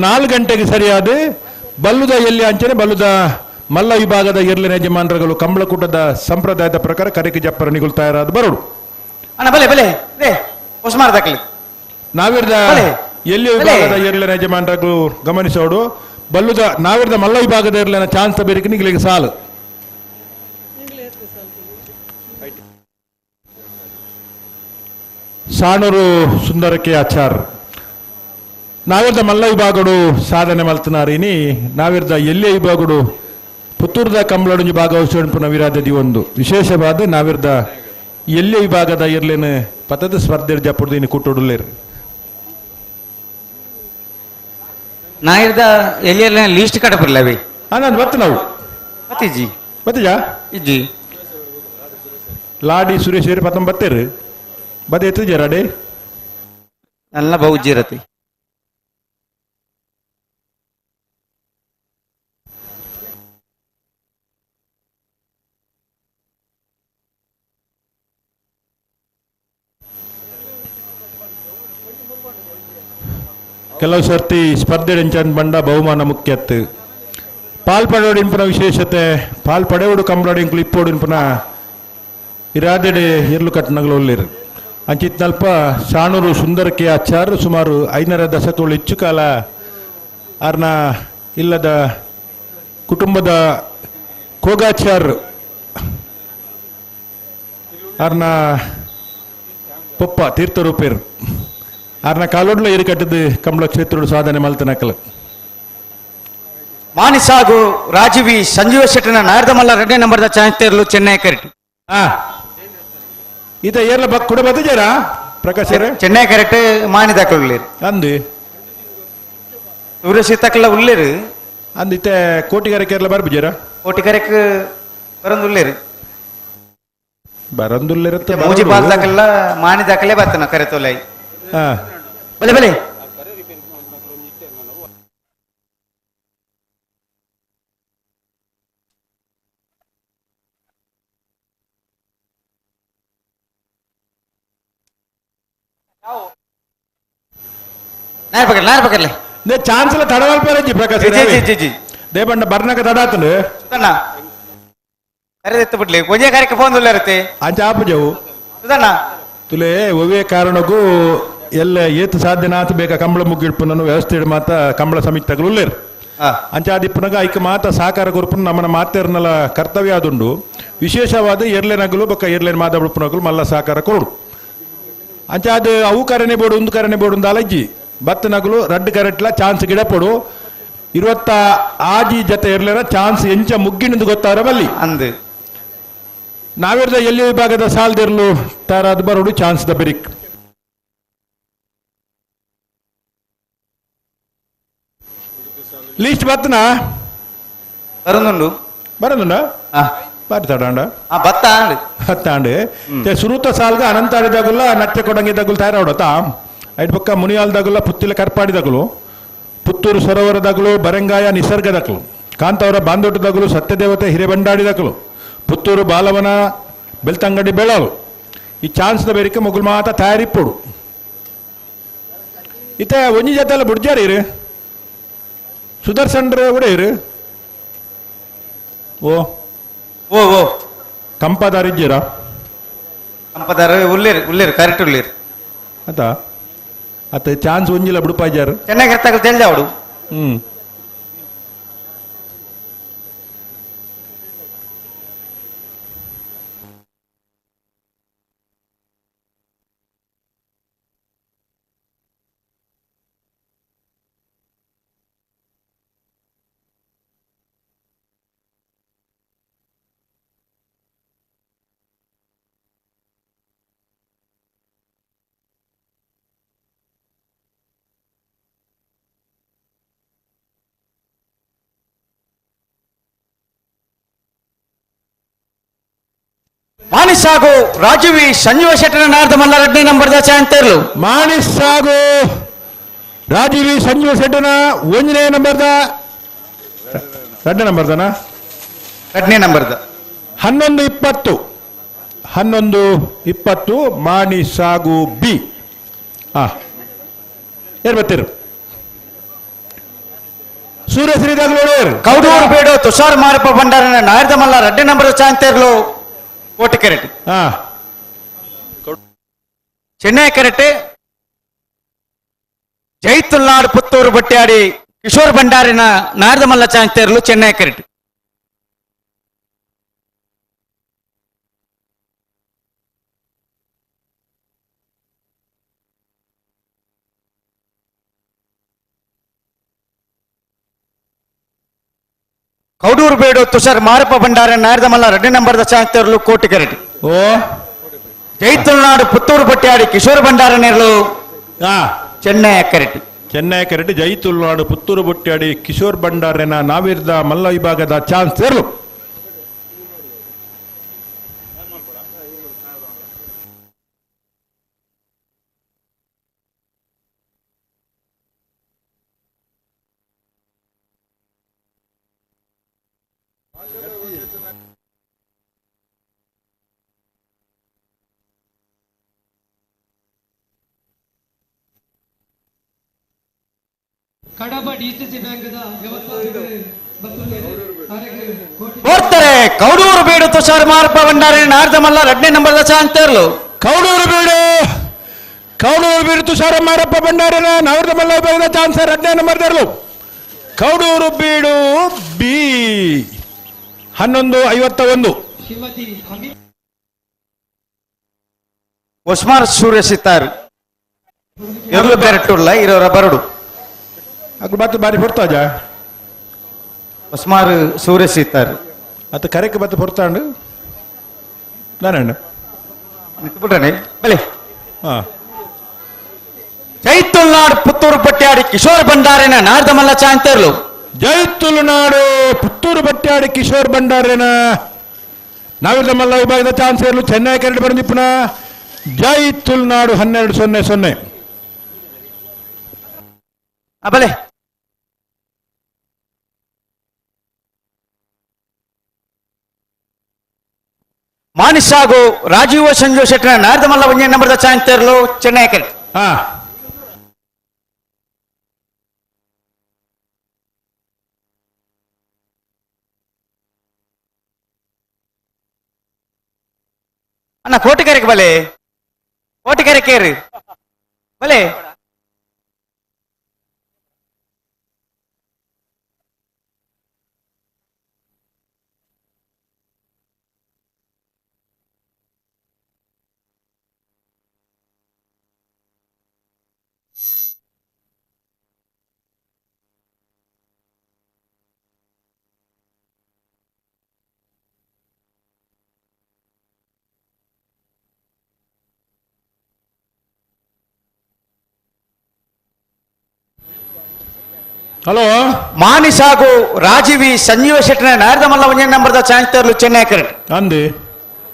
4 ಗಂಟೆಗೆ ಸರಿಯಾದ ಬಲ್ಲುದ ಎಲ್ಲಿ ಅಂಚನೆ ಬಲ್ಲುದ ಮಲ್ಲ ವಿಭಾಗದ ಎರಡನೇ ಯಜಮಾನರುಗಳು ಕಂಬಳಕೂಟದ ಸಂಪ್ರದಾಯದ ಪ್ರಕಾರ ಕರೆಕೆ ಜಪ್ಪರ ನಿಗುಲು ತಯಾರಾದ ಬರೋಡು. ನಾವಿರ್ದ ಎಲ್ಲಿ ವಿಭಾಗದ ಎರಡನೇ ಯಜಮಾನರುಗಳು ಗಮನಿಸೋಡು. ಬಲ್ಲುದ ನಾವಿರ್ದ ಮಲ್ಲ ವಿಭಾಗದ ಎರಡನೇ ಚಾನ್ಸ್ ಬೇರೆ ನಿಗಳಿಗೆ ಸಾಲು. ಸಾಣೂರು ಸುಂದರಕ್ಕೆ ಆಚಾರ್ ನಾವಿರ್ದ ಮಲ್ಲ ವಿಭಾಗಡು ಸಾಧನೆ ಮಲ್ತನಾರಿನಿ. ನಾವಿರ್ದ ಎಲ್ಲೇ ವಿಭಾಗಡು ಪುತ್ತೂರ್ದ ಕಂಬಳಡುಂಜಿ ಭಾಗವಹಿಸೋಣ ವಿರಾಧದಿ ಒಂದು ವಿಶೇಷವಾದ ನಾವಿರ್ದ ಎಲ್ಲೇ ವಿಭಾಗದ ಇರ್ಲೇನು ಪತದ ಸ್ಪರ್ಧೆ ಜಪ್ಪುಡ್ದು ಕೂಟೋಡುಲ್ಲೇರು. ನಾಯಿರ್ದ ಎಲ್ಲಿ ಲೀಸ್ಟ್ ಕಡಪುರ್ಲವಿ ನಾನು ಬತ್ತು ನಾವು ಬತ್ತಿಜಿ ಬತ್ತಿಜಾ ಇಜ್ಜಿ ಲಾಡಿ ಸುರೇಶ್ ಏರಿ ಪತ್ತೊಂಬತ್ತೇರು ಬತ್ತೇರು ಬದ ಎತ್ತಿಜ ರಾಡಿ ಎಲ್ಲ ಬಹುಜಿರತಿ. ಕೆಲವು ಸರ್ತಿ ಸ್ಪರ್ಧೆ ಬಂಡ ಬಹುಮಾನ ಮುಖ್ಯತ್ತು. ಪಾಲ್ ಪಡೆಯೋಡು ಇಂಪುನ ವಿಶೇಷತೆ ಪಾಲ್ ಪಡೆಯೋಡು ಕಂಬಳಾಡಿ ಇಂಕುಲು ಇಪ್ಪೋಡು ಇಂಪುನ ಇರಾದೆಡೆ ಇರ್ಲು ಕಟ್ಟಣಗಳು ಒಲ್ಲಿರು. ಅಂಚಿತ್ನಲ್ಪ ಸಾಣೂರು ಸುಂದರಕ್ಕೆ ಆಚಾರ ಸುಮಾರು 5.5 ದಶಕಗಳು ಹೆಚ್ಚು ಕಾಲ ಆರ್ನ ಇಲ್ಲದ ಕುಟುಂಬದ ಕೋಗಾಚಾರ್ ಆರ್ನ ಪೊಪ್ಪ ತೀರ್ಥರೂಪೇರು ಆರ್ನ ಕಾಲೋಡ್ಲ ಏರಿ ಕಟ್ಟದ ಕಮಲ ಕ್ಷೇತ್ರೋಡು ಸಾಧನೆ ಮಲ್ತನಕಲ. ಮಾನಿಸಾಗು ರಾಜೀವಿ ಸಂಜೀವ ಶೆಟ್ಟನ ನಾರದಮಲ್ಲ 2ನೇ ನಂಬರ್ದ ಚಾನ್ಸ್ ಚೆನ್ನೈ ಕರೆಕ್ಟ್. ಈತ ಏರ್ಲ ಬಕ್ ಕೂಡ ಬತ್ತಿಜಾರಾ ಪ್ರಕಾಶ್ ಚೆನ್ನೈ ಕರೆಕ್ಟ್ ಮಾನಿದಾಕುಳ್ಳೇರು ಅಂದು ಸೂರ್ಯಶೀತಕಲ್ಲ ಉಳ್ಳೇರು ಅಂದು ಇತ್ತೆ ಕೋಟಿಗರೆ ಕೇರಳ ಬರ್ಬಿಜಾರ ಕೋಟಿಗರೆಕ್ ಬರಂದುಳ್ಳೇರು ಬರಂದುಳ್ಳೇರತ್ತ ಮೂಜಿ ಬಾಲ್ದಾಕಲ್ಲ ಮಾನಿದಾಕಲೇ ಬರ್ತನ ಕರೆತೋಲೈ. ಬಲೆ ಬಲೆ ನಾರ್ ಪಕಡ್ಲೆ ಚಾನ್ಸ್ ಎಲ್ಲ ತಡವಲ್ಪ ಪ್ರಕಾಶ್ G G G ದೇಬಣ್ಣ ಬರ್ನಕ ತಡಾತನು ಸುಧಣ್ಣ ಕರೆದೆತ್ತು ಬಿಡ್ಲಿ ಒಂಜೇ ಕಾರ್ಯಕ್ಕೆ ಫೋನ್ ಉಳ್ಳರುತ್ತೆ ಅಂಚ ಆಪುಜವು ಸುಧಣ್ಣ ತುಲೆ ಒವೇ ಕಾರಣಕ್ಕೂ ಎಲ್ಲ ಏತು ಸಾಧ್ಯನಾತ್ ಬೇಕ ಕಂಬಳ ಮುಗ್ಗಿಡ್ಪುನನು ವ್ಯವಸ್ಥೆ ಮಾತ ಕಂಬಳ ಸಮಿತಿಗಳು ಉಳ್ಳೇರು. ಅಂಚಾದಿಪ್ಪುನಗ ಐಕ ಮಾತ ಸಹಕಾರ ಕೊರ್ಪುನ ನಮ್ಮನ ಮಾತೇರ್ನಲ ಕರ್ತವ್ಯ ಆದುಂಡು. ವಿಶೇಷವಾದ ಎರ್ಲೆನಗಲು ಬೊಕ್ಕ ಎರ್ಲೆನ ಮಾತಾಡ್ಪುನಗಲು ಮಲ್ಲ ಸಹಕಾರ ಕೊರಡು. ಅಂಚಾದ ಅವು ಕರೆನೆ ಬೋಡು ಒಂದು ಕರೆನೆ ಬೋಡು ಒಂದು ಅಲಜ್ಜಿ ಬತ್ತನಗಲು ರಡ್ಡು ಕರೆಟ್ಲ ಚಾನ್ಸ್ ಗಿಡಪೊಡು 26 ಜೊತೆ ಇರ್ಲೇನ ಚಾನ್ಸ್ ಎಂಚ ಮುಗ್ಗಿನದು ಗೊತ್ತಾರ ಬಲ್ಲಿ ಅಂದು ನಾವಿರ್ದ ಎಲ್ಲಿ ವಿಭಾಗದ ಸಾಲದಿರ್ಲು ತಾರಾದ ಬರೋಡು chance the Berik. List ಬತ್ತನಾ ಬರಂದುಂಡು ಬರಂದುಂಡ ಬಾರಿ ತಡಾಂಡ ಬತ್ತಾಂಡ್ ಬತ್ತಾಂಡ್ ಸುರುತ ಸಾಲ್ಗ ಅನಂತಾಡಿ ದಗುಲ್ಲ ನಚ್ಚೆ ಕೊಡಂಗಿ ದಗುಲ್ ತಯಾರಾಡತಾ ಐಟ್ ಪಕ್ಕ ಮುನಿಯಾಲ್ ದಗುಲ್ಲ ಪುತ್ತಿಲ ಕರ್ಪಾಡಿ ದಗುಲು Puttur ಸರೋವರದಾಗಲು ಬರಂಗಾಯ ನಿಸರ್ಗದಕಲು ಕಾಂತಾವರ ಬಾಂದೋಟದಾಗಲು ಸತ್ಯದೇವತೆ ಹಿರೇಬಂಡಾಡಿದಕಲು ಪುತ್ತೂರು ಬಾಲವನ ಬೆಳ್ತಂಗಡಿ ಬೆಳಲು ಈ ಚಾನ್ಸ್ದ ಬೇರಿಕೆ ಮೊಗಲ್ ಮಾತ ತಯಾರಿಪ್ಪೋಡು ಇತ್ತ ಒಂಜಿ ಜೊತೆ ಎಲ್ಲ ಬುಡ್ಜಾರಿ ಇರು ಸುದರ್ಶನ್ರ ಕೂಡ ಇರು ಓ ಓ ಓ ಕಂಪದಾರ ಇದ್ದೀರಾ ಕಂಪದಾರ ಉಳ್ಳೇರು ಉಳ್ಳೇರು ಕರೆಕ್ಟ್ ಉಳ್ಳೇರು ಆತ ಅತ್ತ ಚಾನ್ಸ್ ಒಂಜಿಲ್ಲ ಬುಡುಪಾಜಾರು ಚೆನ್ನಾಗಿರ್ತಾಗ ತೆಲ್ದಾವಡು ಹ್ಮ್ ಮಾಣಿಸಾಗು ರಾಜೀವಿ ಸಂಜೀವ ಶೆಟ್ಟನ ನಾರ್ದ ಮಲ್ಲಾರಡ್ಡಿ ನಂಬರ್ the ಚಾಂತೇರ್ಲು ಮಾಣಿಸಾಗು ರಾಜೀವಿ ಸಂಜೀವ ಶೆಟ್ಟನ ಒಂದನೇ ನಂಬರ್ದ ಎರಡನೇ ನಂಬರ್ದನ ಎರಡನೇ ನಂಬರ್ದ 11:20 11:20 ಮಾಣಿಸಾಗು ಬಿ ಹಾ ಏರ್ ಬರ್ತೀರು ಸೂರ್ಯ ಶ್ರೀದಾಗ್ಲೋಡೇರ್ ಕೌಡೂರು ಬೇಡು ತುಷಾರ್ ಮಾರಪ್ಪ ಭಂಡಾರನ ನಾರ್ದ ಮಲ್ಲ ರಡ್ಡೆ ನಂಬರ್ ಚಾಂತೇರ್ಲು ಕೋಟಿ ಕೆರೆಟ್ ಚೆನ್ನೈ ಕೆರೆಟ್ ಜೈತುಲ್ನಾಡ್ ಪುತ್ತೂರು ಬಟ್ಟ್ಯಾಡಿ ಕಿಶೋರ್ ಭಂಡಾರಿನ ನಾರದಮಲ್ಲ ಚಾಂತೇರ್ಲು ಚೆನ್ನೈ ಕೆರೆಟ್ ಕೌಡೂರು ಬೇಡು ತುಷಾರ್ ಮಾರಪ್ಪ ಭಂಡಾರ ನಾರದಮಲ್ಲ ರೆಡ್ಡಿ ನಂಬರ್ದ ಚಾಂತೇರ್ಲು ಕೋಟಿ ಕೆರೆಟ್ ಓ ಜೈತುಲ್ನಾಡು ಪುತ್ತೂರು ಬಟ್ಟ್ಯಾಡಿ ಕಿಶೋರ್ ಭಂಡಾರ ನೇರ್ಲು ಚೆನ್ನೈ ಕೆರೆಟ್ ಚೆನ್ನೈ ಕೆರೆಟ್ ಜೈತುಲ್ನಾಡು ಪುತ್ತೂರು ಬುಟ್ಟ್ಯಾಡಿ ಕಿಶೋರ್ ಭಂಡಾರನ ನಾವಿರ್ದ ಮಲ್ಲ ವಿಭಾಗದ ಚಾನ್ಸ್ ಸೇರ್ಲು ಕಡಬ ಡಿಸಿಸಿ ಬ್ಯಾಂಕ್ದ ವ್ಯವಸ್ಥಾಪಕರು ಕೋರ್ತಾರೆ ಕೌಡೂರು ಬೇಡು ತುಷಾರ್ ಮಾರಪ್ಪ ಭಂಡಾರಿ ನಾರದಮಲ್ಲ ಎರಡನೇ ನಂಬರ್ದ ಚಾಂತೇರ್ಲು ಕೌಡೂರು ಬೀಡು ಕೌಡೂರು ಬೀಡು ತುಷಾರ ಮಾರಪ್ಪ ಭಂಡಾರಿನ ನಾರದಮಲ್ಲ ವಿಭಾಗದ ಚಾನ್ಸ್ ಎರಡನೇ ನಂಬರ್ದರ್ಲು ಕೌಡೂರು ಬೀಡು ಬಿ 11:51 ಶ್ರೀಮತಿ ಅಮಿತ್ ಒಸ್ಮಾರ್ ಸೂರ್ಯ ಸಿತಾರ್ ಎರ್ಲು ಬೆರಟುಲ್ಲ ಇರೋರ ಬರಡು ಅక్కడ ಬತ್ತು ಬಾರಿ ಹೊರ್ತಾಜ ಒಸ್ಮಾರ್ ಸೂರ್ಯ ಸಿತಾರ್ ಅತ್ತ ಕರೆಕ್ ಬತ್ತು ಹೊರ್ತಾಂಡು ನಾನಣ್ಣ ಬಿಡ್ರಣೆ ಬಲೆ ಹಾ ಜೈತುಲ್ನಾಡು ಪುತ್ತೂರು ಪಟ್ಟ್ಯಾಡಿ ಕಿಶೋರ್ ಭಂಡಾರಿನ ನಾರದಮಲ್ಲ ಚಾಂತೇರ್ಲು ಜೈ ತುಳುನಾಡು ಪುತ್ತೂರು ಬಟ್ಟ್ಯಾಡಿ ಕಿಶೋರ್ ಭಂಡಾರೇನ ನಾವಿರ್ದ ಮಲ್ಲ ವಿಭಾಗದ ಚಾನ್ಸ್ ಇರಲು ಚೆನ್ನೈ ಕರಡು ಬಂದಿಪ್ಪನ ಜೈ ತುಳುನಾಡು 12:00. ಬಲೆ ಮಾನಿಸಾಗು ರಾಜೀವ ಸಂಜು ಶೆಟ್ಟನ ನಾರದಮಲ್ಲ ಒಂದೇ ನಂಬರ್ದ ಚಾಂತೇರ್ಲು ಚೆನ್ನೈ ಕರಡು ಹಾ ಅಣ್ಣ ಕೋಟಿಕೆರೆಗೆ ಬಲೆ ಕೋಟಿಕೆರೆ ಕೇರು ಬಲೆ ಹಲೋ ಮಾನಿಸಾಗು ರಾಜೀವಿ ಸಂಜೀವ ಶೆಟ್ಟನ ನಾರದಮಲ್ಲ ಒಂದೇ ನಂಬರ್ದ ಚಾಂತೇರ್ಲು ಚೆನ್ನೈ ಕರೆಟ್ ಅಂದಿ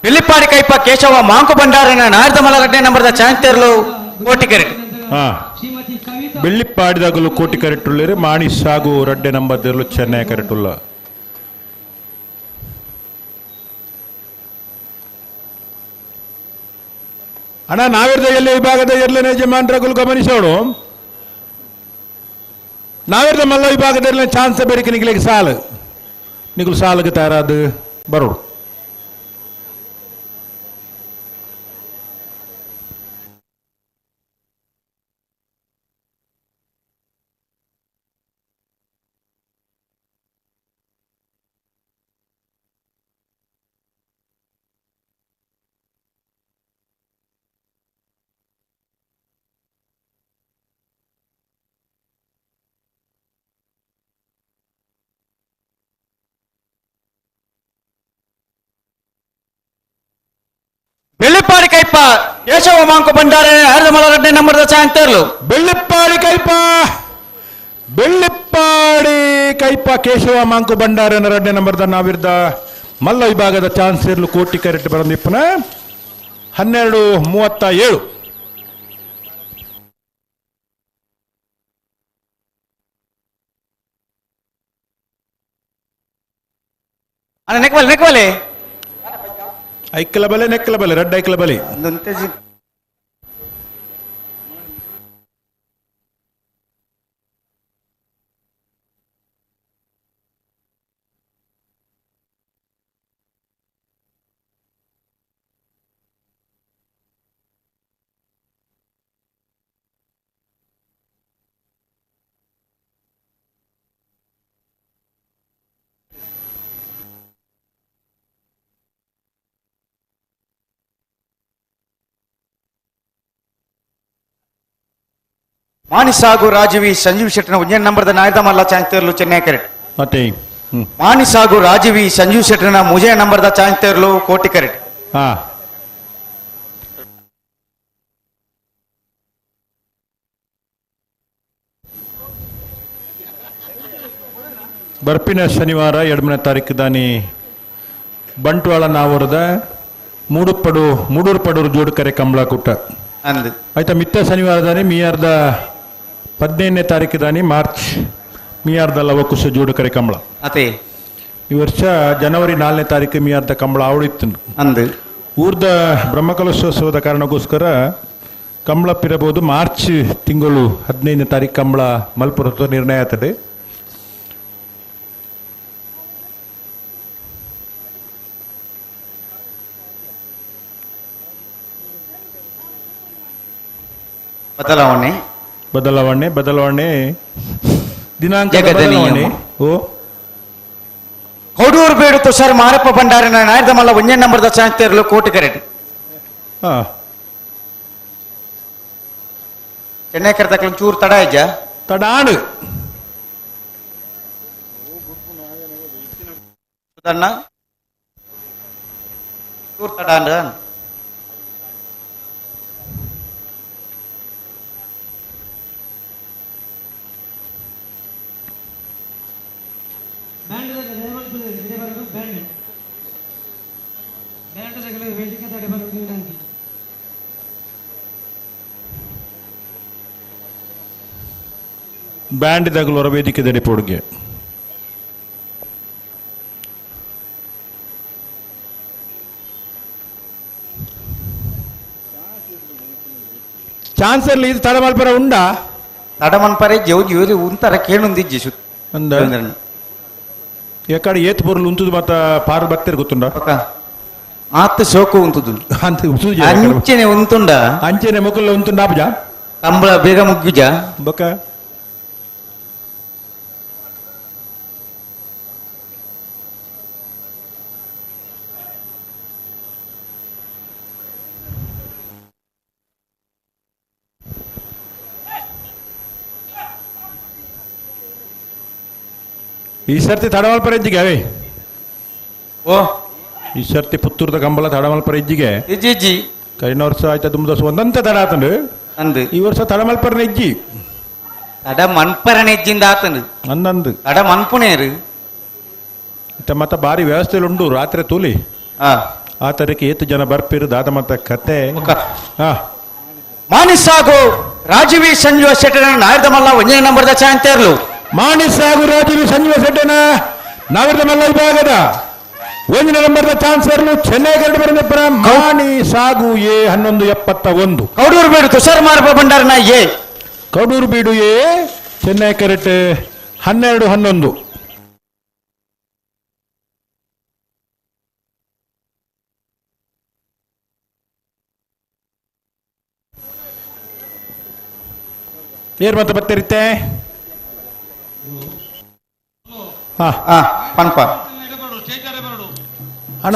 ಪಿಲ್ಲಿಪ್ಪಾಡಿ ಕೈಪ ಕೇಶವ ಮಾಂಕು ಭಂಡಾರನ ನಾರದಮಲ್ಲ ಎರಡನೇ ನಂಬರ್ದ ಚಾಂತೇರ್ಲು ಕೋಟಿ ಕೆರೆಟ್ ಹಾ ಬೆಳ್ಳಿಪ್ಪಾಡಿದಾಗಲು ಕೋಟಿ ಕರೆಟುಳ್ಳೇರು ಮಾಣಿ ಸಾಗು ರಡ್ಡೆ ನಂಬರ್ ದೇರ್ಲು ಚೆನ್ನೈ ಕರೆಟುಲ್ಲ. ಅಣ್ಣ ನಾವಿರ್ದ ಎಲ್ಲಿ ವಿಭಾಗದ ಎರಡನೇ ಯಜಮಾನ್ರಗಳು ಗಮನಿಸೋಡು. ನಾವಿರ್ದ ಮಲ್ಲ ವಿಭಾಗದಲ್ಲಿ ಚಾನ್ಸ್ ಬೇರಿಕೆ ನಿಗ್ಲಿಗೆ ಸಾಲು ನಿಗುಲು ಸಾಲಿಗೆ ತಯಾರಾದ ಬರೋಡು. ಬೆಳ್ಳಿಪ್ಪಾಡಿ ಕೈಪ ಕೇಶವ ಮಾಂಕು ಭಂಡಾರ ಹರಿದಮಲರಡ್ಡೆ ನಂಬರ್ದ ಚಾಂತರ್ಲು. ಬೆಳ್ಳಿಪ್ಪಾಡಿ ಕೈಪ ಬೆಳ್ಳಿಪ್ಪಾಡಿ ಕೈಪ ಕೇಶವ ಮಾಂಕು ಭಂಡಾರ ರಡ್ಡೆ ನಂಬರ್ದ ನಾವಿರ್ದ ಮಲ್ಲ ವಿಭಾಗದ ಚಾನ್ಸ್ ಇರಲು ಕೋಟಿ ಕರೆಕ್ಟ್ ಬರಂದಿಪ್ಪನ 12:37. ಅಣ್ಣ ನೆಕ್ವಲೆ ನೆಕ್ವಲೆ ಐಕ್ಕಲ ಬಲೆ ನೆಕ್ಕಲ ಬಲೆ ರಡ್ಡ ಐಕ್ಕಲ ಬಲೆ. ಮಾಣಿಸಾಗು ರಾಜೀವಿ ಸಂಜೀವ್ ಶೆಟ್ಟನ ಒಂಜನೇ ನಂಬರ್ದ ನಾಯದ ಮಲ್ಲ ಚಾಂತೇರ್ಲು ಚೆನ್ನೈ ಕರೆಕ್ಟ್. ಮತ್ತೆ ಮಾಣಿಸಾಗು ರಾಜೀವಿ ಸಂಜೀವ್ ಶೆಟ್ಟನ ಮೂಜನೇ ನಂಬರ್ದ ಚಾಂತೇರ್ಲು ಕೋಟಿ ಕರೆಕ್ಟ್. ಹಾ ಬರ್ಪಿನ ಶನಿವಾರ 2ನೇ ತಾರೀಕು ದಾನಿ ಬಂಟ್ವಾಳ ನಾವರದ ಮೂಡುಪಡು ಮೂಡೂರ್ಪಡೂರು ಜೋಡುಕರೆ ಕಂಬಳಕೂಟ ಅಂದು ಆಯ್ತಾ. ಮಿತ್ತ ಶನಿವಾರ ದಾನಿ ಮೀಯಾರ್ದ 15ನೇ ತಾರೀಕು ದಾನಿ ಮಾರ್ಚ್ ಮೀಯಾರ್ದ ಲವಕುಶ ಜೋಡುಕರೆ ಕಂಬಳ. ಅದೇ ಈ ವರ್ಷ ಜನವರಿ 4ನೇ ತಾರೀಕು ಮೀಯಾರ್ದ ಕಂಬಳ ಆವಡಿತ್ತು ಅಂದು. ಊರ್ದ ಬ್ರಹ್ಮಕಲಶೋತ್ಸವದ ಕಾರಣಕ್ಕೋಸ್ಕರ ಕಂಬಳ ಪಿರಬಹುದು ಮಾರ್ಚ್ ತಿಂಗಳು 15ನೇ ತಾರೀಕು ಕಂಬಳ ಮಲ್ಪುರತ್ವ ನಿರ್ಣಯ ಆಗ್ತದೆ. ಬದಲಾವಣೆ ಬದಲಾವಣೆ ಬದಲಾವಣೆ ದಿನಾಂಕ ಬದಲಾವಣೆ. ಓ ಕೊಡೂರು ಬೇಡು ತುಷಾರ್ ಮಾರಪ್ಪ ಭಂಡಾರನ ನಾಯದ ಮಲ್ಲ ಒಂಜನೇ ನಂಬರ್ದ ಚಾಂತೇರ್ಲು ಕೋಟಿ ಕರೆಟ್. ಹಾ ಚೆನ್ನೈ ಕರೆತಕ್ಲ ಚೂರು ತಡ ಇಜ್ಜ ತಡಾಡು ಸುಧಣ್ಣ ಚೂರು ತಡ ಅಂದ. ಬ್ಯಾಂಡ್ ದಗಲೊರ ವೇದಿಕೆ ದಡಿಪೊಡುಗೆ ಚಾನ್ಸರ್ ಇದು ತಡಮಲ್ಪರ ಉಂಡಾ ತಡಮನ್ಪರೆ ಜೌಜಿ ಇವರು ಉಂತರ ಕೇಳುಂದಿಜ್ಜಿ ಸುತ್ತ ಅಂದ ಎಕಡೆ ಏತ್ ಬೊರ್ಲು ಉಂತುದು ಮತ್ತ ಪಾರು ಬತ್ತೇರು ಗೊತ್ತುಂಡ ಆತ ಶೋಕು ಉಂತುದು ಅಂತ ಅಂಚೆನೆ ಉಂತುಂಡ ಅಂಚೆನೆ ಮುಕುಲ್ಲ ಉಂತುಂಡ ಆಪುಜ ಕಂಬಳ ಬೇಗ ಮುಗ್ಗುಜ ಬೊಕ ಈ ಸರ್ತಿ ತಡಮಲ್ಪರ ಇಜ್ಜಿಗೆ ಅವೇ ಓ ಈ ಸರ್ತಿ ಪುತ್ತೂರ್ದ ಕಂಬಳ ತಡಮಲ್ಪರ ಇಜ್ಜಿಗೆ ಇಜ್ಜಿ ಇಜ್ಜಿ ಕೈನ ವರ್ಷ ಆಯ್ತಾ ತುಂಬ ವರ್ಷ ಒಂದಂತೆ ತಡ ಆತಂಡು ಅಂದು ಈ ವರ್ಷ ತಡಮಲ್ಪರನ ಇಜ್ಜಿ ತಡ ಮನ್ಪರನ ಇಜ್ಜಿಂದ ಆತಂಡು ಅಂದಂದು ತಡ ಮನ್ಪುಣೇರು ಇತ್ತ ಮತ್ತ ಬಾರಿ ವ್ಯವಸ್ಥೆ ಉಂಡು ರಾತ್ರಿ ತೂಲಿ ಆ ತರಕ್ಕೆ ಏತು ಜನ ಬರ್ಪಿರು ದಾದ ಮತ್ತ ಕತೆ. ಹಾ ಮಾನಿಸಾಗು Rajivi Sanjeeva ಶೆಟ್ಟನ ನಾಯರ್ದ ಮಲ್ಲ ಒಂಜನೇ ನಂಬರ್ದ ಚಾಂತೇರ್ಲು. ಮಾಣಿಸಾಗು ರಾಜೀವಿ ಸಂಜೀವ ಶೆಟ್ಟನ ನಾವಿರದ ಮಲ್ಲ ವಿಭಾಗದ ಒಂದನೇ ನಂಬರ್ದ ಚಾನ್ಸರ್ಲು ಚೆನ್ನೈ ಕರಡು ಬರಂದಪ್ಪನ ಮಾಣಿ ಸಾಗು ಎ 11:71. ಕೌಡೂರು ಬೀಡು ತುಷಾರ್ ಮಾರ್ಪ ಭಂಡಾರನ ಎ. ಕೌಡೂರು ಬೀಡು ಎ ಚೆನ್ನೈ ಕರೆಟ್ 12:11. ಏರ್ ಮತ್ತೆ ಬತ್ತಿರುತ್ತೆ ಪನ್ಪ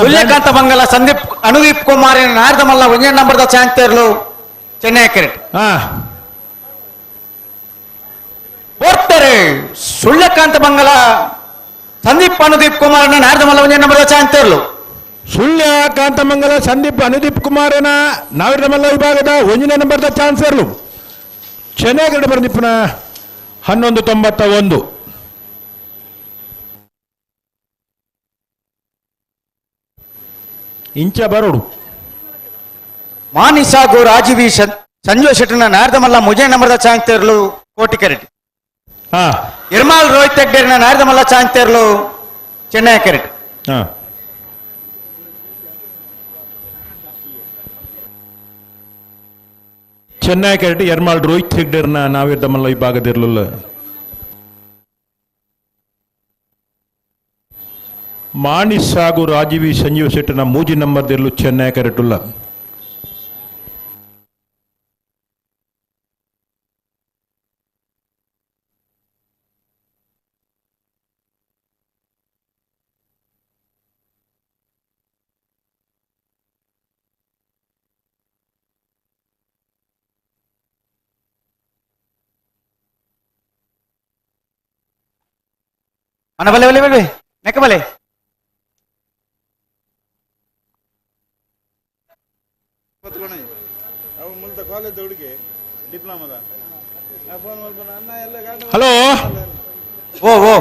ಸೂರ್ಯಕಾಂತ ಬಂಗಲ ಸಂದೀಪ್ ಅನುದೀಪ್ ಕುಮಾರ್ ನಾರದ ಮಲ್ಲ ಒಂಜನೇ ನಂಬರ್ದ ಚಾಂತೇರ್ಲು ಚೆನ್ನೈ ಕ್ರಿಕೆಟ್. ಓಡ್ತಾರೆ ಸುಳ್ಯಕಾಂತ ಬಂಗಲ ಸಂದೀಪ್ ಅನುದೀಪ್ ಕುಮಾರ್ ನಾರದ ಮಲ್ಲ ಒಂಜನೇ ನಂಬರ್ದ ಚಾಂತೇರ್ಲು. ಸುಳ್ಯಕಾಂತ ಮಂಗಲ ಸಂದೀಪ್ ಅನುದೀಪ್ ಕುಮಾರನ ನಾವಿರದ ಮಲ್ಲ ವಿಭಾಗದ ಒಂಜನೇ ನಂಬರ್ದ ಚಾನ್ಸರ್ಲು ಚೆನ್ನೈ ಕ್ರಿಕೆಟ್ ಬಂದಿಪ್ಪನ 11:91. ಇಂಚ ಬರೋಡು ಮಾನಿಸಾಗು ರಾಜೀವಿ ಸಂಜು ಶೆಟ್ಟನ ನಾರದಮಲ್ಲ ಮುಜೆ ನಂಬರ್ದ ಚಾಂತೇರ್ಲು ಕೋಟಿ ಕೆರೆಟ್. ಇರ್ಮಾಲ್ ರೋಹಿತ್ ಹೆಗ್ಡೇರ್ನ ನಾರದಮಲ್ಲ ಚಾಂತೇರ್ಲು ಚೆನ್ನೈ ಕೆರೆಟ್. ಚೆನ್ನೈ ಕೆರೆಟ್ ಎರ್ಮಾಲ್ ರೋಹಿತ್ ಹೆಗ್ಡೇರ್ನ ನಾವಿರ್ದಮಲ್ಲ ವಿಭಾಗದಿರಲಿಲ್ಲ. ಮಾಣಿಸಾಗು ರಾಜೀವಿ ಸಂಜೀವ ಶೆಟ್ಟನ ಮೂಜಿ ನಂಬರ್ದಿರಲು ಚೆನ್ನೈ ಕರೆಟುಲ್ಲ. ಅಣ್ಣ ಬಲೆ ಬಲೆ ಬಲೆ ನೆಕ್ಕ ಬಲೆ. ಹಲೋ ಓ ಓ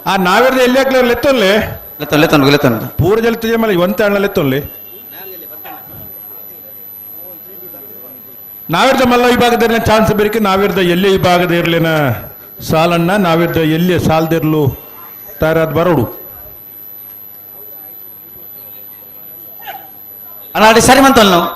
ಆ ನಾವಿರ್ದ ಎಲ್ಲಿ ಹಾಕ್ಲಿ ಲೆತ್ತೊನ್ಲೆ ಲೆತ್ತೊನ್ ಲೆತ್ತೊನ್ ಪೂರ ಜಲ್ತಿ ಮೇಲೆ ಒಂತ ಅಣ್ಣ ಲೆತ್ತೊನ್ಲೆ. ನಾವಿರ್ದ ಮಲ್ಲ ವಿಭಾಗದ ಚಾನ್ಸ್ ಬೇಕೆ ನಾವಿರ್ದ ಎಲ್ಲಿ ವಿಭಾಗದ ಇರ್ಲಿನ ಸಾಲಣ್ಣ ನಾವಿರ್ದ ಎಲ್ಲಿ ಸಾಲದಿರ್ಲು ತಯಾರಾದ ಬರೋಡು. ಅಣ್ಣ ಸರಿ ಮಂತಲ್ಲ ನಾವು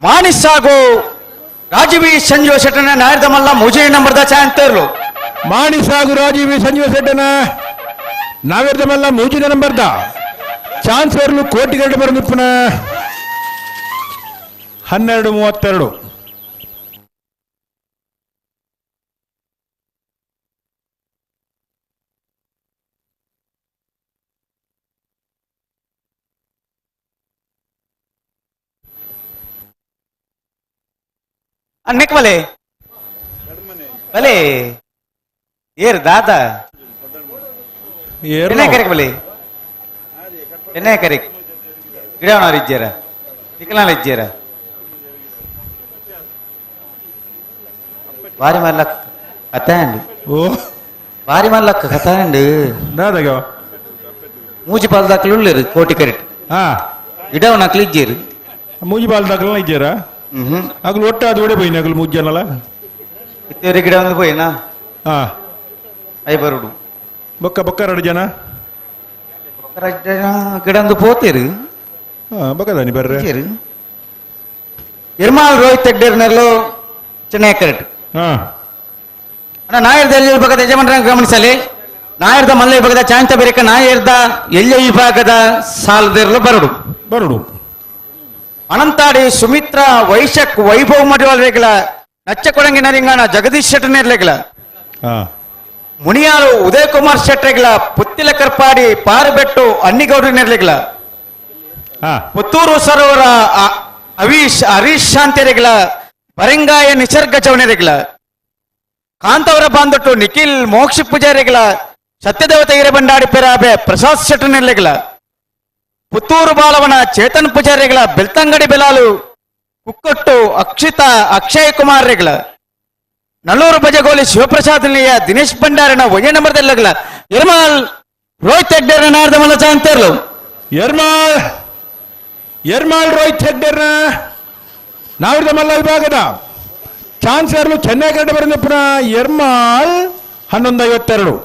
ಮಾಣಿಸಾಗು ರಾಜೀವಿ ಸಂಜೀವ ಶೆಟ್ಟನ ನಾಯರ್ದ ಮಲ್ಲ ಮುಜೆ ನಂಬರ್ದ ಚಾಂತೇರ್ಲು. ಮಾಣಿಸಾಗು ರಾಜೀವಿ ಸಂಜೀವ ಶೆಟ್ಟನ ನಾವಿರ್ದ ಮಲ್ಲ ಮೂಜಿನ ನಂಬರ್ದ ಚಾನ್ಸರ್ಲು ಕೋಟಿಗರಡು ಬರಂದಿಪ್ಪನ 12:32. ನೆಕ್ ಬಲೆ ಬಲೆ ಏರ್ ದಾದಾ ಚೆನ್ನೈ ಕರೆಕ್ ಬಲೆ ಚೆನ್ನೈ ಕರೆಕ್ ಗಿಡವನವ್ರು ಇಜ್ಜಾರ ತಿಕ್ಕಲಾಲ ಇಜ್ಜಾರ ಭಾರಿ ಮಲ್ಲಕ್ ಕಥೆ ಅಂడి. ಓ ಭಾರಿ ಮಲ್ಲಕ್ಕ ಕಥೆ ಅಂడి. ದಾದಾಗ ಮೂಜಿ ಪಾಲ್ ದಾಖಲು ಉಳ್ಳೇರು ಕೋಟಿ ಕರೆಟ್. ಗಿಡವನಕ್ಲು ಇಜ್ಜೇರು ಮೂಜಿ ಪಾಲ್ ದಾಖಲ ಇಜ್ಜಾರ ಅಗಲು ಒಟ್ಟಾದ ಓಡೆ ಪೋಯಿನ ಅಗಲು ಮೂಜಿ ಜನಲ ಇತ್ತೇರಿ ಗಿಡ ಒಂದು ಪೋಯಿನಾ I ಬರುಡು ಬೊಕ್ಕ ಬೊಕ್ಕ ಎರಡು ಜನ ಗಿಡ ಒಂದು ಪೋತೇರು ಬೊಕ್ಕದಾನಿ ಬರ್ರೆ ಇರ್ಮಾಲ್ ರೋಹಿತ್ ಹೆಗ್ಡೇರ್ನೆಲ್ಲೋ ಚೆನ್ನೈ ಕರೆಕ್ಟ್. ಅಣ್ಣ ನಾಯರ್ದ ಎಲ್ಲಿ ವಿಭಾಗದ ಯಜಮಾನರ ಗಮನಿಸಲಿ. ನಾಯರ್ದ ಮಲ್ಲ ವಿಭಾಗದ ಚಾಂತ ಬೇರೆಕ ನಾಯರ್ದ ಎಲ್ಲಿ ವಿಭಾಗದ ಸಾಲದಿರಲು ಬರುಡು ಬರುಡು. ಅನಂತಾಡಿ ಸುಮಿತ್ರಾ ವೈಶಕ್ ವೈಭವ್ ಮಡಿವಾಳರೇಗಲ ನಚ್ಚಕೊಡಂಗಿ ನರಿಂಗಣ ಜಗದೀಶ್ ಶೆಟ್ಟನೇರ್ಲೆಗಲ ಮುನಿಯಾರು ಉದಯ್ ಕುಮಾರ್ ಶೆಟ್ಟರೆಗಲ ಪುತ್ತಿಲ ಕರ್ಪಾಡಿ ಪಾರುಬೆಟ್ಟು ಅನ್ನಿಗೌಡನೇರ್ಲೆಗಲ ಪುತ್ತೂರು ಸರೋವರ ಅವೀಶ್ ಹರೀಶ್ ಶಾಂತಿರೆಗಲ ಬರಂಗಾಯ ನಿಸರ್ಗ ಚೌನೆರೆಗಲ ಕಾಂತವರ ಬಾಂದೊಟ್ಟು ನಿಖಿಲ್ ಮೋಕ್ಷ ಪೂಜಾರಿಗಳ ಸತ್ಯದೇವತೆ ಹಿರೇಬಂಡಾಡಿ ಪೆರಾಬೆ ಪ್ರಸಾದ್ ಶೆಟ್ಟನೆರ್ಲೆಗಲ ಪುತ್ತೂರು ಬಾಲವನ ಚೇತನ್ ಪೂಜಾರಿಗಳ ಬೆಳ್ತಂಗಡಿ ಬೆಲಾಲು ಕುಕ್ಕಟ್ಟು ಅಕ್ಷಿತಾ ಅಕ್ಷಯ್ ಕುಮಾರ್ ರೆಗ್ಲ ನಲ್ಲೂರು ಬಜಗೋಲಿ ಶಿವಪ್ರಸಾದ್ ನಿಲಯ ದಿನೇಶ್ ಭಂಡಾರನ ಒಂದೇ ನಂಬರ್ ದೆಲ್ಲಗಲ ಎರ್ಮಾಲ್ ರೋಹಿತ್ ಹೆಗ್ಡೇರ್ನ ನಾರ್ದ ಮಲ್ಲ ಚಾಂತೇರ್ಲು. ಎರ್ಮಾಲ್ ಎರ್ಮಾಲ್ ರೋಹಿತ್ ಹೆಗ್ಡೇರ್ನ ನಾವಿರದ ಮಲ್ಲ ವಿಭಾಗದ ಚಾನ್ಸರ್ಲು ಚೆನ್ನೈ ಕಡೆ ಬರಿಂದ ಪುನಃ ಎರ್ಮಾಲ್ 11:52.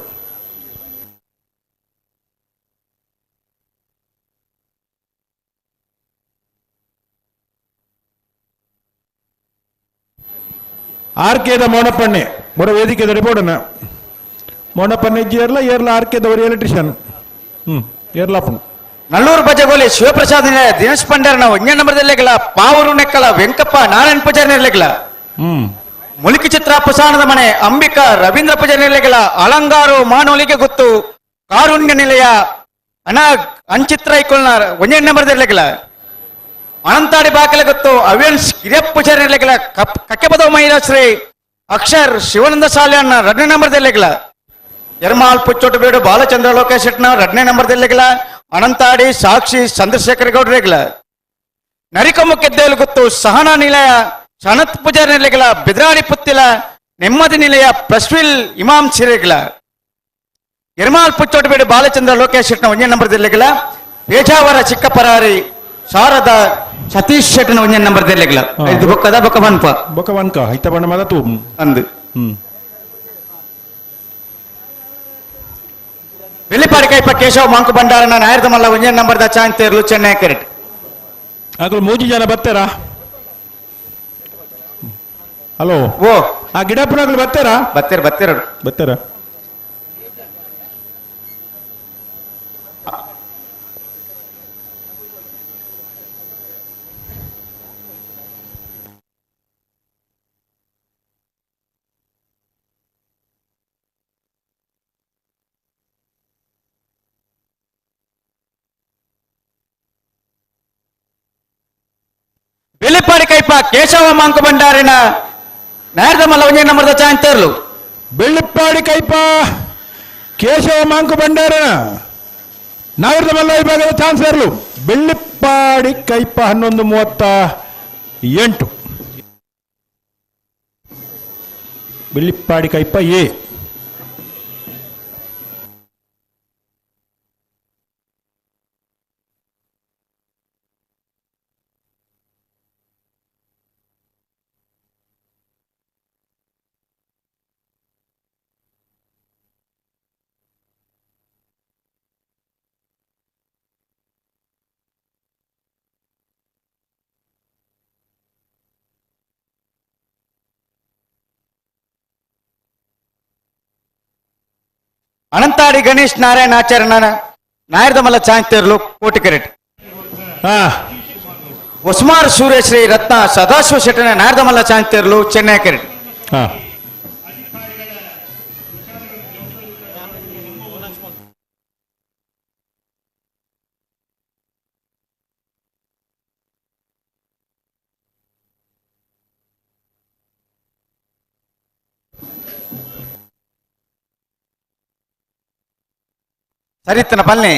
ಆರ್ ಕೆದ ಮೋನಪ್ಪಣ್ಣೆ ಮೊರ ವೇದಿಕೆ ರಿಪೋರ್ಟನ್ನ ಮೋನಪ್ಪಣ್ಣೆ ಏರ್ಲ ಏರ್ಲ ಆರ್ ಕೆದವರು ಎಲೆಕ್ಟ್ರಿಷಿಯನ್ ಏರ್ಲಾಪು. ನಲ್ಲೂರು ಬಜಗೋಲಿ ಶಿವಪ್ರಸಾದ್ ದಿನೇಶ್ ಭಂಡಾರನ ಒಂದೇ ನಂಬರ್ ದೆಲ್ಲೆಗಲ ಪಾವೂರು ನೆಕ್ಕಲ ವೆಂಕಪ್ಪ ನಾರಾಯಣ ಪೂಜಾರಿ ನೆರಲೆಗಲ ಮುಲಿಕಿ ಚಿತ್ರ ಪುಸಾಣದ ಮನೆ ಅಂಬಿಕಾ ರವೀಂದ್ರ ಪೂಜಾರಿ ನೆರಲೆಗಲ ಅಲಂಗಾರು ಮಾನವಲಿಗೆ ಗೊತ್ತು ಕಾರುಣ್ಯ ನಿಲಯ ಅನಾಗ್ ಅಂಚಿತ್ರ ಐಕೊಲ್ನ ಒಂದೇ ನಂಬರ್ ದೆಲ್ಲೆಗಲ ಅನಂತಾಡಿ ಬಾಕಲೆ ಗೊತ್ತು ಅವ್ಯನ್ಸ್ ಕಿರಿಯಪ್ಪ ಪೂಜಾರಿ ನೆರಲೆಗಲ ಕಕ್ಕೆಪದವ ಮಹಿಳಾ ಶ್ರೀ ಅಕ್ಷರ್ ಶಿವಾನಂದ ಸಾಲ್ಯಾನ್ ಎರಡನೇ ನಂಬರ್ ದೆಲ್ಲೆಗಲ ಎರ್ಮಾಲ್ ಪುಚ್ಚೋಟು ಬೇಡು ಬಾಲಚಂದ್ರ ಲೋಕೇಶ್ ಶೆಟ್ನ ಎರಡನೇ ನಂಬರ್ ದೆಲ್ಲೆಗಲ ಅನಂತಾಡಿ ಸಾಕ್ಷಿ ಚಂದ್ರಶೇಖರ್ ಗೌಡ್ರೆಗ್ಲ ನರಿಕೊಮ್ಮ ಕೆದ್ದೇಲು ಗೊತ್ತು ಸಹನಾ ನಿಲಯ ಸನತ್ ಪೂಜಾರಿ ನೆಲೆಗಳ ಬಿದ್ರಾಡಿ ಪುತ್ತಿಲ ನೆಮ್ಮದಿ ನಿಲಯ ಪ್ರಸ್ವಿಲ್ ಇಮಾಮ್ ಸಿರೆಗ್ಲ ಎರ್ಮಾಲ್ ಪುಚ್ಚೋಟಬೇಡು ಬಾಲಚಂದ್ರ ಲೋಕೇಶ್ ಶೆಟ್ನ ಒಂದೇ ನಂಬರ್ ದೆಲ್ಲೆಗಲ ಪೇಜಾವರ ಚಿಕ್ಕಪರಾರಿ ಶಾರದಾ ಸತೀಶ್ ಶೆಟ್ನ ಒಂದೇ ನಂಬರ್ ದೆಲ್ಲೆಗಲ ಇದು ಬೊಕ್ಕದ ಬೊಕ್ಕ ಬನ್ಪ ಬೊಕ್ಕ ಬನ್ಕ ಐತ ಬಣ್ಣ ಮದ ತೂ ಅಂದು ಬೆಳ್ಳಿಪಾಡಿ ಕೈಪ ಕೇಶವ ಮಾಂಕು ಭಂಡಾರನ ನಾಯರ್ದ ಮಲ್ಲ ಒಂದೇ ನಂಬರ್ the ಚಾಂತೇರ್ಲು ಚೆನ್ನೈ ಕೆರೆಟ್ ಆಗಲು ಮೂಜಿ ಜನ ಬರ್ತಾರಾ? ಹಲೋ ಓ ಆ ಗಿಡಪ್ಪನಾಗ್ಲು ಬರ್ತಾರಾ? ಬರ್ತೀರ ಬರ್ತೀರ ಬರ್ತಾರ. ಬೆಳ್ಳಿಪಾಡಿ ಕೈಪ ಕೇಶವ ಮಾಂಕು ಭಂಡಾರಿನ ನಾಯರ್ದ ಮಲ್ಲ ಒಂದೇ ನಂಬರ್ the ಚಾಂತೇರ್ಲು. ಬೆಳ್ಳಿಪ್ಪಾಡಿ ಕೈಪ ಕೇಶವ ಮಾಂಕು ಭಂಡಾರನ ನಾಯರ್ದ ಮಲ್ಲ ವಿಭಾಗದ ಚಾನ್ಸಲರ್ಲು ಬೆಳ್ಳಿಪ್ಪಾಡಿ ಕೈಪ 11:38. ಬೆಳ್ಳಿಪ್ಪಾಡಿ ಕೈಪ ಎ. ಅನಂತಾಡಿ ಗಣೇಶ್ ನಾರಾಯಣ ಆಚಾರ್ಯನ ನಾಯರ್ದ ಮಲ್ಲ ಚಾಂತೇರ್ಲು ಕೋಟಿ ಕೆರೆಟ್ ಹೊಸ್ಮಾರ್ ಸೂರ್ಯಶ್ರೀ ರತ್ನ ಸದಾಶಿವ ಶೆಟ್ಟನ ನಾಯರ್ದ ಮಲ್ಲ ಚಾಂತೇರ್ಲು ಚೆನ್ನೈ ಕೆರೆಟ್. ಸರಿತನ ಪಲ್ನಿ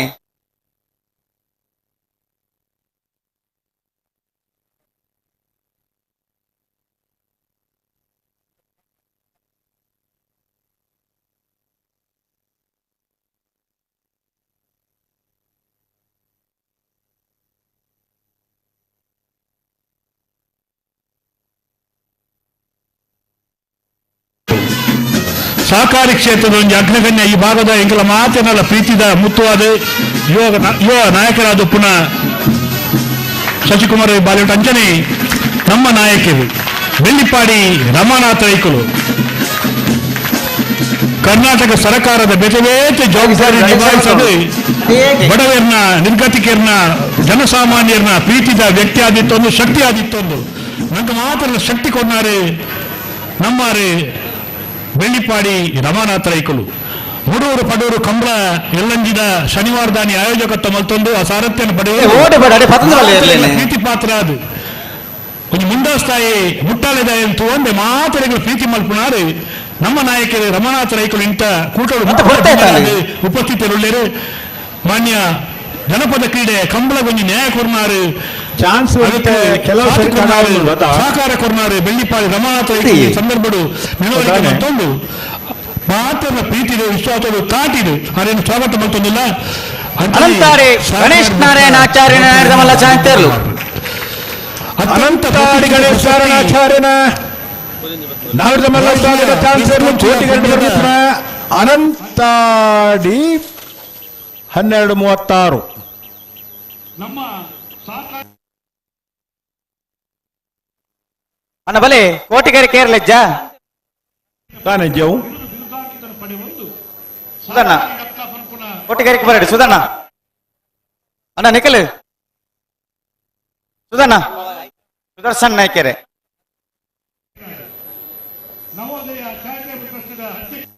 ಸಹಕಾರಿ ಕ್ಷೇತ್ರದ ಒಂದು ಅಗ್ರಗಣ್ಯ ಈ ಭಾಗದ ಎಂಕಲ ಮಾತಿನಲ್ಲ ಪ್ರೀತಿದ ಮುತ್ತುವಾದ ಯುವ ನಾಯಕರಾದ ಪುನಃ ಶಶಿಕುಮಾರ್ ಬಾಲಿವುಡ್ ಅಂಜನೆ ನಮ್ಮ ನಾಯಕರು ಬೆಳ್ಳಿಪಾಡಿ ರಮಾನಾಥ ಐಕಲು ಕರ್ನಾಟಕ ಸರ್ಕಾರದ ಬೇತೆ ಬೇತೆ ಜವಾಬ್ದಾರಿ ನಿಭಾಯಿಸಲು ಬಡವರನ್ನ ನಿರ್ಗತಿಕರನ್ನ ಜನಸಾಮಾನ್ಯರನ್ನ ಪ್ರೀತಿದ ವ್ಯಕ್ತಿ ಆದಿತ್ತೊಂದು ಶಕ್ತಿ ಆದಿತ್ತೊಂದು ನಂಗೆ ಮಾತ್ರ ಶಕ್ತಿ ಕೊನ್ನಾರೆ ನಮ್ಮಾರೆ ಬೆಳ್ಳಿಪಾಡಿ ರಮಾನಾಥ ರೈಕಲು ಮುಡೂರು ಪಡೂರು ಕಂಬಳ ಎಲ್ಲಂಜಿದ ಶನಿವಾರ ದಾನಿ ಆಯೋಜಕತ್ವ ಮಲ್ತೊಂದು ಆ ಸಾರಥ್ಯವನ್ನು ಪಡೆಯುವ ಪ್ರೀತಿ ಪಾತ್ರ ಅದು ಒಂದು ಮುಂದಾಸ್ತಾಯಿ ಮುಟ್ಟಾಲೆದ ಎಂತು ಒಂದೇ ಮಾತರೆಗಳು ಪ್ರೀತಿ ಮಲ್ಪುನಾರು ನಮ್ಮ ನಾಯಕರು ರಮಾನಾಥ ರೈಕಲು ಇಂಥ ಕೂಟಗಳು ಉಪಸ್ಥಿತರುಳ್ಳೇರು ಮಾನ್ಯ ಜನಪದ ಕ್ರೀಡೆ ಕಂಬಳ ಒಂಜಿ ನ್ಯಾಯ ಕೊರ್ನಾರು ಚಾನ್ಸ್ ಕೆಲವು ಸರಿ ಕಾಣುವುದಿಲ್ಲ, ಗೊತ್ತಾ? ಸಹಕಾರ ಕೊರ್ನಾರು ಬೆಳ್ಳಿಪಾಡಿ ರಮಾನಾಥ ಸಂದರ್ಭಡು ನಿಲುವಳಿಕೆ ಅದಾನೆ. ಮತ್ತೊಂದು ಮಾತ್ರ ಪ್ರೀತಿದು ವಿಶ್ವಾಸದ ತಾಟಿದು ಅದೇನು ಸ್ವಾಗತ ಮತ್ತೊಂದಿಲ್ಲ. ಅನಂತಾರೆ ಗಣೇಶ್ ನಾರಾಯಣ ಆಚಾರ್ಯ ನಾಯರ್ದ ಮಲ್ಲ ಚಾಂತೇರ್ಲು. ಅನಂತಾಡಿ ಗಣೇಶ್ ನಾರಾಯಣಾಚಾರ್ಯನ ನಾವಿರದ ಮಲ್ಲ ವಿಭಾಗದ ಚಾನ್ಸರ್ ಕೋಟಿಗರೆಟ್ ಬರ್ಪುನ ಅನಂತಾಡಿ 12:36. ನಮ್ಮ ಸಹಕಾರ ಅಣ್ಣ ಬಲೆ ಕೋಟಿಗೆರೆ ಕೇರಳಜ್ಜ ತಾನೇ ಜವು ಸುಧಣ್ಣ ಕೋಟಿಗೆರೆಗೆ ಬರಡಿ ಸುಧಣ್ಣ ಅಣ್ಣ ನಿಖಲ್ ಸುಧಣ್ಣ ಸುದರ್ಶನ್ ನಾಯ್ಕೆರೆ. ನವೋದಯ ಚಾರಿಟೇಬಲ್ ಟ್ರಸ್ಟ್ನ ಅಧ್ಯಕ್ಷ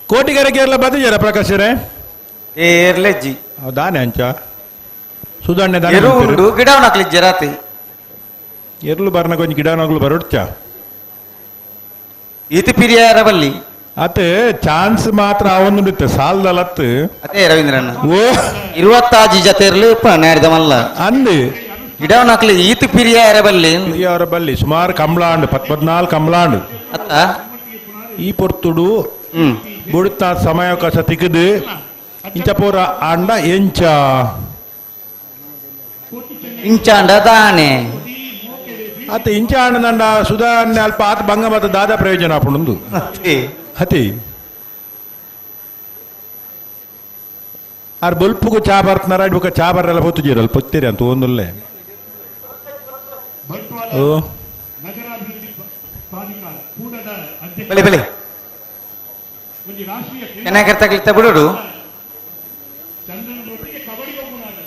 ಕೋಟಿಗೆರೆ ಕೇರಳ ಬದಿಜರ ಪ್ರಕಾಶರೇ ಏರ್ಲೆಜ್ಜಿ ದಾನೆ ಅಂಚ ಸುಧಣ್ಣೆ ದಾನೆ ಎರು ಉಂಡು ಗಿಡವನಕ್ಲಿಜ್ಜ ರಾತಿ ಎರ್ಲು ಬರ್ನ ಕೊಂಚ ಗಿಡನಗ್ಲು ಬರೊಡ್ಚ ಇತಿ ಪಿರಿಯಾರ ಬಲ್ಲಿ ಅತ್ ಚಾನ್ಸ್ ಮಾತ್ರ ಅವನುಡಿತ್ತೆ ಸಾಲ್ದಲತ್ತು ಅದೇ ರವೀಂದ್ರಣ್ಣ ಓ ಇರುವತ್ತಾಜಿ ಜತೆರ್ಲು ನಾಡಿದ ಮಲ್ಲ ಅಂದು ಗಿಡವನಕ್ಲಿ ಈತು ಪಿರಿಯಾರ ಬಲ್ಲಿ ಅವರ ಬಲ್ಲಿ ಸುಮಾರು ಕಂಬಳಾಂಡು 14 ಕಂಬಳಾಂಡು ಅತ್ತ ಈ ಪೊರ್ತುಡು ಬುಡುತ್ತ ಸಮಯಾವಕಾಶ ತಿಕ್ಕದು ಇಂಚ ಪೂರ ಅಂಡ ಎಂಚ ಇಂಚಾಂಡ ದಾನೆ ಅತ್ತ ಇಂಚ ಆಂಡದಂಡ ಸುಧಾ ಅಲ್ಪ ಆತ ಭಂಗ ಮತ್ತು ದಾದ ಪ್ರಯೋಜನ ಆಪುಂಡು ಅತಿ ಆರ್ ಬೊಲ್ಪುಗು ಚಾ ಬರ್ತನಾರ ಬೊಕ್ಕ ಚಾ ಬರ್ರೆಲ್ಲ ಪೊತ್ತುಜೀರಲ್ ಪೊತ್ತೀರಿ ಅಂತ ಒಂದುಲ್ಲೆ ಓ ನಗರಾಭಿವೃದ್ಧಿ ಪ್ರಾಧಿಕಾರ ಕೂಡದ ಅಧ್ಯಕ್ಷ ಬಲೆ ಬಲೆ ಒಂಜಿ ರಾಷ್ಟ್ರೀಯ ಚೆನ್ನಾಗಿ ತಗ್ಲಿತ್ತ ಬಿಡೋಡು ಚಂದ್ರನೊಟ್ಟಿಗೆ ಕಬಡ್ಡಿ ಗೊಬ್ಬುನಾಗ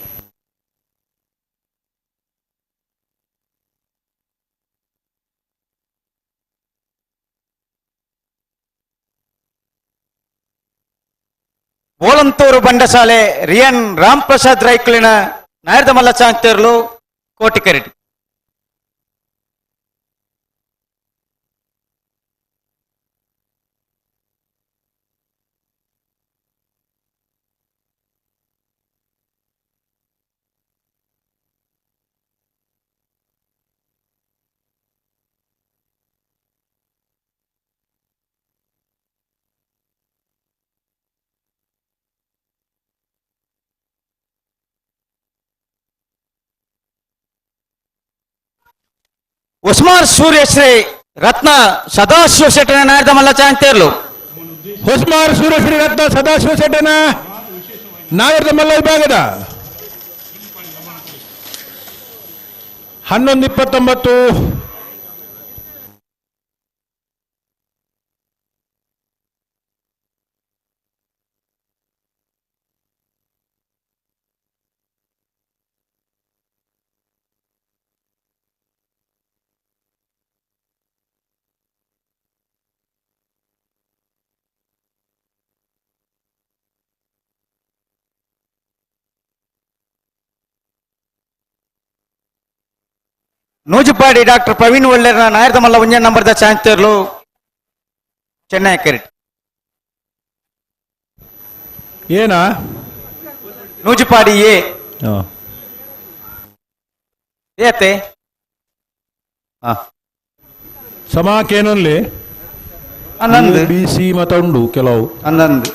ಬೋಳಂತೂರು ಬಂಡಸಾಲೆ ರಿಯನ್ ರಾಮ್ ಪ್ರಸಾದ್ ರೈಕ್ಲಿನ ನಾಯರ್ದ ಮಲ್ಲ ಚಾಂತೇರ್ಲು ಕೋಟಿಕೆರೆಟಿ. ಉಸ್ಮಾನ್ ಸೂರ್ಯಶ್ರೀ ರತ್ನ ಸದಾಶಿವ ಶೆಟ್ಟನ ನಾಯರ್ದ ಮಲ್ಲ ಚಾಂತೇರ್ಲು. ಹೊಸ್ಮಾರ್ ಸೂರ್ಯಶ್ರೀ ರತ್ನ ಸದಾಶಿವ ಶೆಟ್ಟನ ನಾಯರ್ದ ಮಲ್ಲ ವಿಭಾಗದ 11:29. ನೂಜುಪಾಡಿ ಡಾಕ್ಟರ್ ಪ್ರವೀಣ್ ಒಳ್ಳೆರ್ನ ನಾಯರ್ದ ಮಲ್ಲ ಒಂಜನ್ ನಂಬರ್ದ ಚಾಂತೇರ್ಲು ಚೆನ್ನೈ ಕೆರೆಟ್. ಏನಾ ನೂಜುಪಾಡಿ ಎ ಏತೆ ಸಮಾಕೇನಲ್ಲಿ 11. ಬಿ ಸಿ ಮತ ಉಂಡು ಕೆಲವು 11.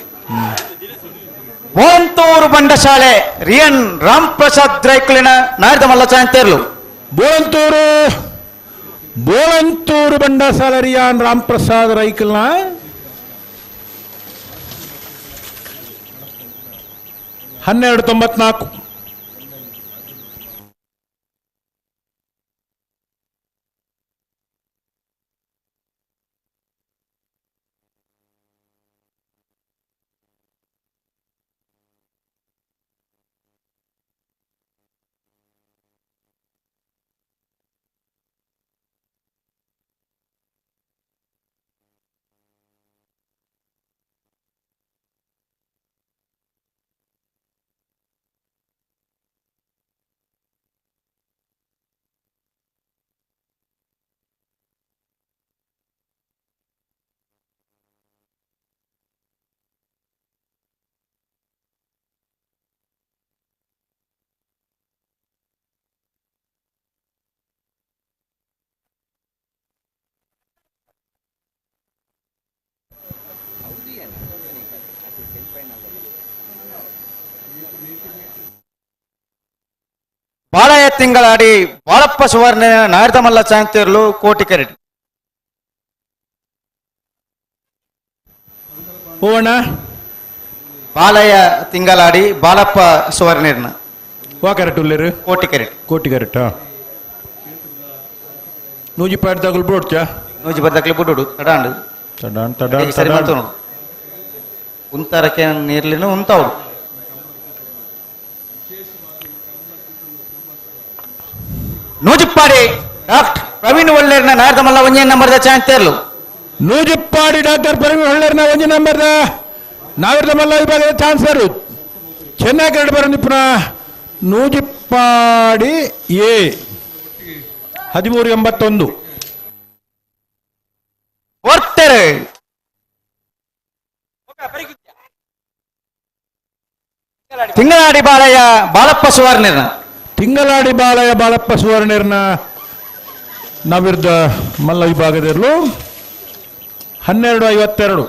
ಬೋಂತೂರು ಬಂಡಶಾಲೆ ರಿಯನ್ ರಾಮ್ ಪ್ರಸಾದ್ ರೈಕ್ಲಿನ ನಾಯರ್ದ ಮಲ್ಲ ಚಾಂತೇರ್ಲು. ಬೋಳಂತೂರು ಬಂಡಸಾಲ ರಿಯಾನ್ ರಾಮ್ ಪ್ರಸಾದ್ ರೈಕಲ್ನ 12:94. Balayya Tingaladi Balappa Suvarna ನಾರ್ದಮಲ್ಲ ಚಾಂತಿರ್ಲು ಕೋಟಿ ಕರೆಟ್. ಓವಣ್ಣ ಬಾಲಯ್ಯ ತಿಂಗಳಾಡಿ ಬಾಳಪ್ಪ ಸುವರ್ಣರ್ನ ವಾ ಕರೆಕ್ಟ್ ಉಲ್ಲೇರು? ಕೋಟಿ ಕರೆಟ್. ಕೋಟಿ ಕರೆಕ್ಟ್. ನೂಜಿ ಪಾಟ್ ತಗಲ್ ಬಿಡ್ಚಾ? ನೂಜಿ ಬದ್ದಕ್ಲಿ ಬಿಡುಡು ತಡಾಂಡು ತಡಾನ್ ತಡಾನ್. ಸರಿ. ತಡಾನ್. ಬಂತು ನೋಡು, ಉಂತಾರಕ್ಕೆ ನೀರ್ಲಿನ ಉಂತಾವಡು. ನೂಜಿಪ್ಪಾಡಿ ಡಾಕ್ಟರ್ ಪ್ರವೀಣ್ ಒಳ್ಳೇರ್ನ ನಾರ್ದಮಲ್ಲ ಒಂಜೇ ನಂಬರ್ದ ಚಾಂತೇರ್ಲು. ನೂಜಿಪ್ಪಾಡಿ ಡಾಕ್ಟರ್ ಪ್ರವೀಣ್ ಹೊಳ್ಳೇರ್ನ ಒಂಜಿ ನಂಬರ್ದ ನಾವಿರ್ದ ಮಲ್ಲ ವಿಭಾಗದ ಚಾನ್ಸರ್. ಚೆನ್ನೈ ಕರೆಕ್ಟ್ ಬರೋ ಪುನಃ ನೂಜಿಪ್ಪಾಡಿ ಎ 13.81. ಒರ್ತೆರೆ ತಿಂಗಳಾಡಿ ಬಾಲಯ್ಯ ಬಾಳಪ್ಪ ಸುವರ್ಣರ್ನ. ತಿಂಗಳಾಡಿ ಬಾಲಯ್ಯ ಬಾಳಪ್ಪ ಸುವರ್ಣರ್ನ ನಾವಿರ್ದ ಮಲ್ಲ ವಿಭಾಗದಲ್ಲೂ 12.52.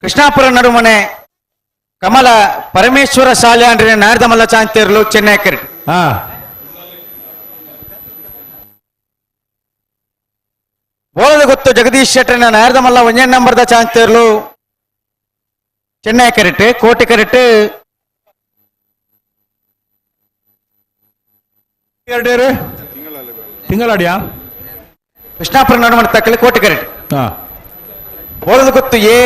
ಕೃಷ್ಣಾಪುರ ನಡುಮನೆ ಕಮಲ ಪರಮೇಶ್ವರ ಶಾಲ್ಯಾಂಡ್ರಿನ ನಾರ್ದಮಲ್ಲ ಚಾಂತೇರ್ಲು ಚೆನ್ನೈ ಕರೆಟ್. ಬೋಳದ ಗೊತ್ತು ಜಗದೀಶ್ ಶೆಟ್ಟರ್ನ ನಾರ್ದಮಲ್ಲ ಒಂಜೇ ನಂಬರ್ದ ಚಾಂತೇರ್ಲು ಚೆನ್ನೈ ಕರೆಟ್ ಕೋಟಿ ಕರೆಟ್. ಎರಡೇರು ತಿಂಗಳಾಡಿಯಾ? ಕೃಷ್ಣಾಪುರ ನಡುಮನೆ ತಕ್ಕಲಿ ಕೋಟಿ ಕರೆಟ್. ಬೋಳದ ಗೊತ್ತು ಎ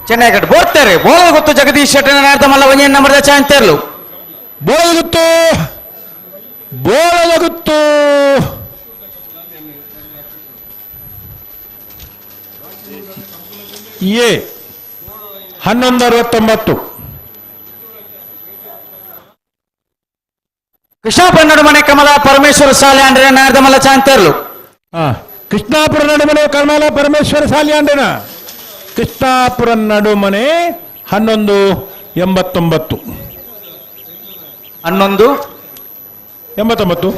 ಚೆನ್ನೈ ಕರೆಟ್ ಬೋರ್ತಾರೆ. ಬೋಳದ ಗೊತ್ತು ಜಗದೀಶ್ ಶೆಟ್ಟರ್ನ ನಾರ್ದಮಲ್ಲ ಒಂಜೇ ನಂಬರ್ದ ಚಾಂತೇರ್ಲು. ಬೋಳದ ಗುತ್ತು, ಬೋಳದ ಗುತ್ತು ಎ 11.69. ಕೃಷ್ಣಾಪುರ ನಡುಮನೆ ಕಮಲ ಪರಮೇಶ್ವರ ಶಾಲ್ಯಾಂಡ್ರಿನ ನಾರ್ದಮಲ್ಲ ಚಾಂತೇರ್ಲು. ಕೃಷ್ಣಾಪುರ ನಡುಮನೆ ಕಮಲ ಪರಮೇಶ್ವರ ಸಾಲಿಯಾಂಡ್ರಿನ ಕೃಷ್ಣಾಪುರ ನಡುಮನೆ 11.89. 11 89.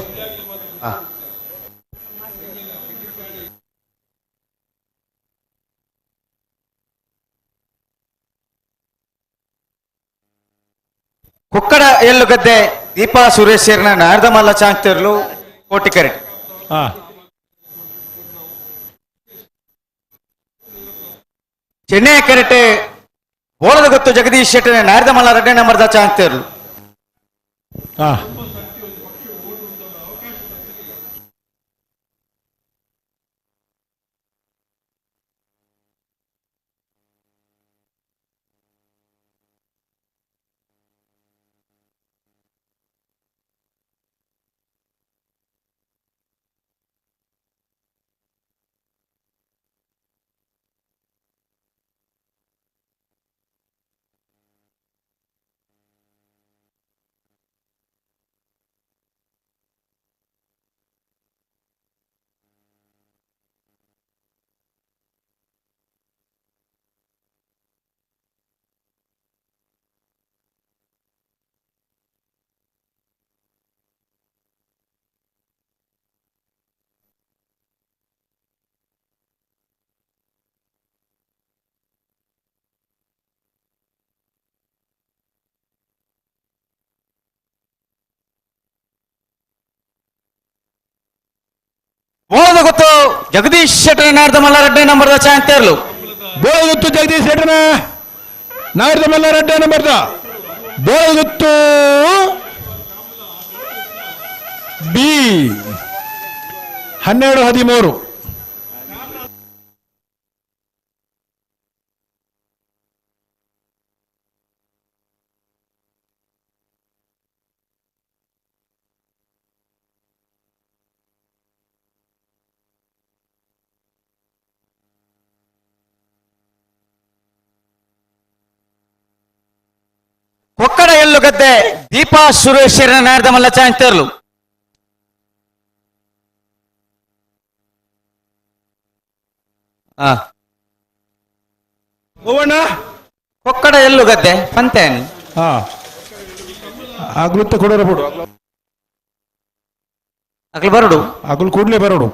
ಕುಕ್ಕಡ ಎಳ್ಳುಗದ್ದೆ ದೀಪಾ ಸುರೇಶ್ ನಾರ್ದಮಲ್ಲ ಚಾಂತೇರ್ಲು ಕೋಟಿ ಕರೆಟ್. ಚೆನ್ನೈ ಕರೆಟೆ ಬೋಳದ ಗೊತ್ತು ಜಗದೀಶ್ ಶೆಟ್ಟರ್ ನಾರ್ದಮಲ್ಲ ರೆಡ್ಡಿ ನಂಬರ್ದ ಚಾಂತೇರ್ಲು. ಬೋಳದ ಗೊತ್ತು ಜಗದೀಶ್ ಶೆಟ್ಟರ್ ನಾರ್ದಮಲ್ಲ ರೆಡ್ಡಿ ನಂಬರ್ದ ಚಾಂತೇರ್ಲು. ಬೋಳಗುತ್ತು ಜಗದೀಶ್ ಶೆಟ್ಟರ್ನ ನಾರ್ದಮಲ್ಲ ರೆಡ್ಡಿ ನಂಬರ್ದ ಬೋಳಗುತ್ತು ಬಿ 12.13. ಕೊಕ್ಕಡ ಎಳ್ಳುಗದ್ದೆ ದೀಪಾ ಸುರೇಶ್ ನಾರ್ದಮಲ್ಲ ಚಾಂತೇರ್ಲು. ಓವಣ್ಣ ಕೊಕ್ಕಡ ಎಲ್ಲು ಗದ್ದೆ ಪಂತೇನಿ. ಹಾ ಅಗ್ಲುತ್ತ ಕೊಡೋರ ಬಿಡು. ಅಗ್ಲು ಬರಡು. ಅಗ್ಲು ಕೂಡ್ಲೆ ಬರೋಡು.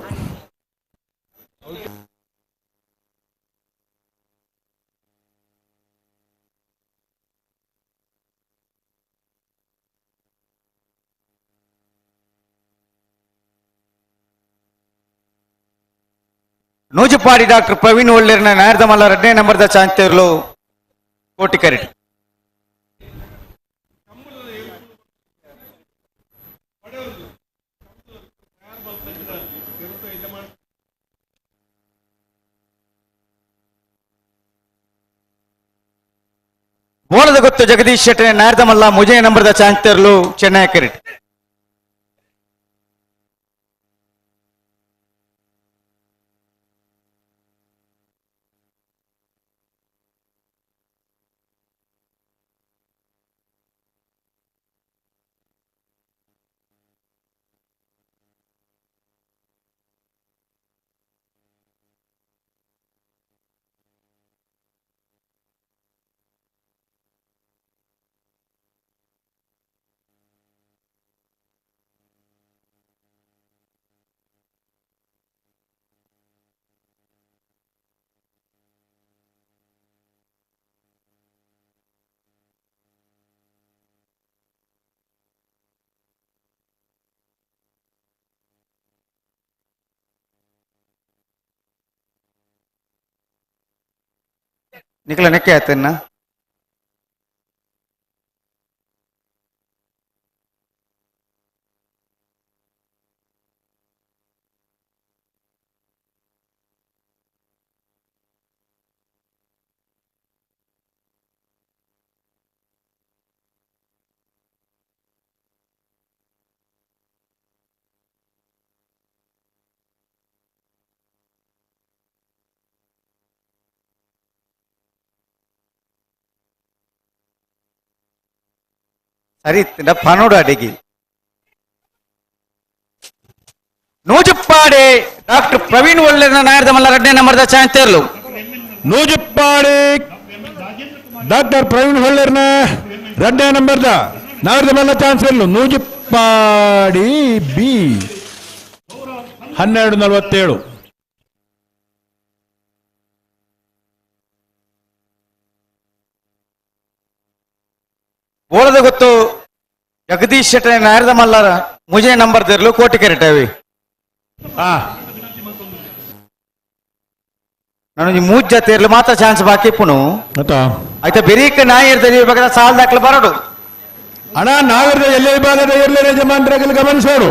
ನೂಜುಪಾಡಿ ಡಾಕ್ಟರ್ ಪ್ರವೀಣ್ ಒಳ್ಳೇರಿನ ನಾಯರ್ದಮಲ್ಲ ಎರಡನೇ ನಂಬರ್ದ ಚಾಂತೇರ್ಲು ಕೋಟಿ ಕರೆಟ್. ಬೋಳದ ಗೊತ್ತು ಜಗದೀಶ್ ಶೆಟ್ಟಿ ನಾಯರ್ದಮಲ್ಲ ಮುಜೆ ನಂಬರ್ದ ಚಾಂತೇರ್ಲು ಚೆನ್ನೈ ಕರೆಟ್. ನಿಖಲ ನೆಕ್ಕೆ ಆಯ್ತನ್ನ ಸರಿ ಪನೋಡು ಅಡಿಗೆ. ನೂಜುಪ್ಪಾಡಿ ಡಾಕ್ಟರ್ ಪ್ರವೀಣ್ ಒಳ್ಳೆನ ನಾಯರ್ದಮಲ್ಲ ಎರಡನೇ ನಂಬರ್ದ ಚಾಂತೇರ್ಲು. ನೂಜುಪ್ಪಾಡಿ ಡಾಕ್ಟರ್ ಪ್ರವೀಣ್ ಹೊಳ್ಳರ್ನ ಎರಡನೇ ನಂಬರ್ದ ನಾಯರ್ದಮಲ್ಲ ಚಾನ್ಸೇರ್ಲು ನೂಜುಪ್ಪಾಡಿ ಬಿ 12:47. ಬೋಳದ ಗೊತ್ತು ಜಗದೀಶ್ ಶೆಟ್ಟಿ ನಾಯರ್ದಮಲ್ಲರ ಮುಜೆ ನಂಬರ್ ದೇರ್ಲು ಕೋಟಿ ಕೆರೆಟವಿ. ನಾನು ಮೂಜ್ ಜೊತೆ ಮಾತ್ರ ಚಾನ್ಸ್ ಬಾಕಿ ಪುನು. ಆಯ್ತಾ ಬೆರೀಕ ನಾಯಿರ್ದ ವಿಭಾಗದ ಸಾಲ ದಾಖಲೆ ಬರೋಡು. ಅಣ್ಣ ನಾವಿರ್ದ ಎಲ್ಲ ವಿಭಾಗದ ಎಲ್ಲ ಯಜಮಾನರಾಗಲು ಗಮನಿಸೋಡು.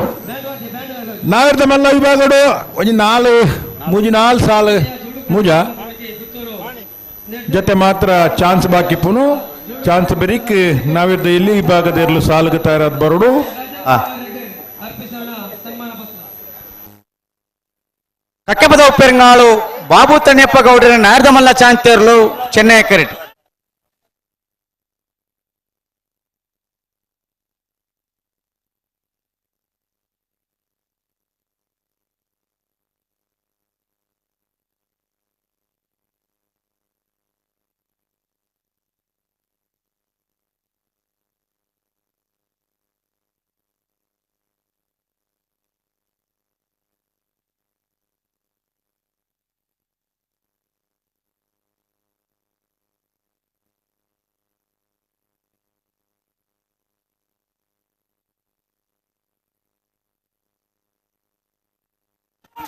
ನಾವಿರ್ದ ಮಲ್ಲ ವಿಭಾಗಡು ಒಂಜಿ ನಾಲು ಮೂಜಿ ನಾಲ್ ಸಾಲು ಮೂಜ ಜೊತೆ ಮಾತ್ರ ಚಾನ್ಸ್ ಬಾಕಿ ಪುನು. ಚಾನ್ಸ್ ಬೆರಿಕ್ ನಾವಿರ್ದ ಎಲ್ಲಿ ವಿಭಾಗದ ಇರಲು ಸಾಲುಗೆ ತಯಾರಾದ ಬರೋಡು. ಕಕ್ಕೆಪದ ಉಪ್ಪೆರಂಗಾಳು ಬಾಬು ತಣ್ಯಪ್ಪ ಗೌಡರ ನಾಯರ್ದಮಲ್ಲ ಚಾಂತೇರ್ಲು ಚೆನ್ನೈ ಕರೆಟ್.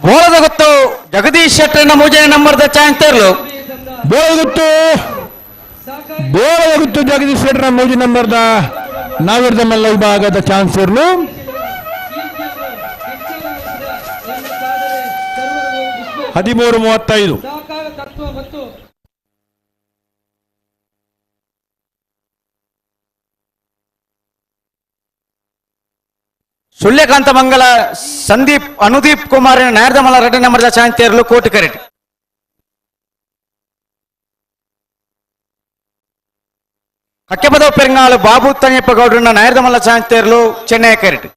ಬೋಳದ ಗೊತ್ತು ಜಗದೀಶ್ ಶೆಟ್ಟರ್ನ ಮೂಜೆ ನಂಬರ್ದ ಚಾಂತೇರ್ಲು. ಬೋಳಗುತ್ತು ಬೋಳಗುತ್ತು ಜಗದೀಶ್ ಶೆಟ್ಟರ್ನ ಮೂಜಿ ನಂಬರ್ದ ನಾವಿರ್ದ ಮಲ್ಲ ವಿಭಾಗದ ಚಾನ್ಸರ್ಲು. 13:35. ಸುಳ್ಯಕಾಂತ ಮಂಗಲ ಸಂದೀಪ್ ಅನುದೀಪ್ ಕುಮಾರ್ ನಾಯರ್ದಮಲ್ಲ ರೆಡ್ಡಿ ನಂಬರ್ದ ಚಾಂತೇರ್ಲು ಕೋಟಿ ಕರೆಟ್. ಕಕ್ಕೆಪದ ಪೆರಂಗಾಳು ಬಾಬು ತಣಿಯಪ್ಪ ಗೌಡ್ರನ್ನ ನಾಯರ್ದಮಲ್ಲ ಚಾಂತೇರ್ಲು ಚೆನ್ನೈ ಕರೆಟ್.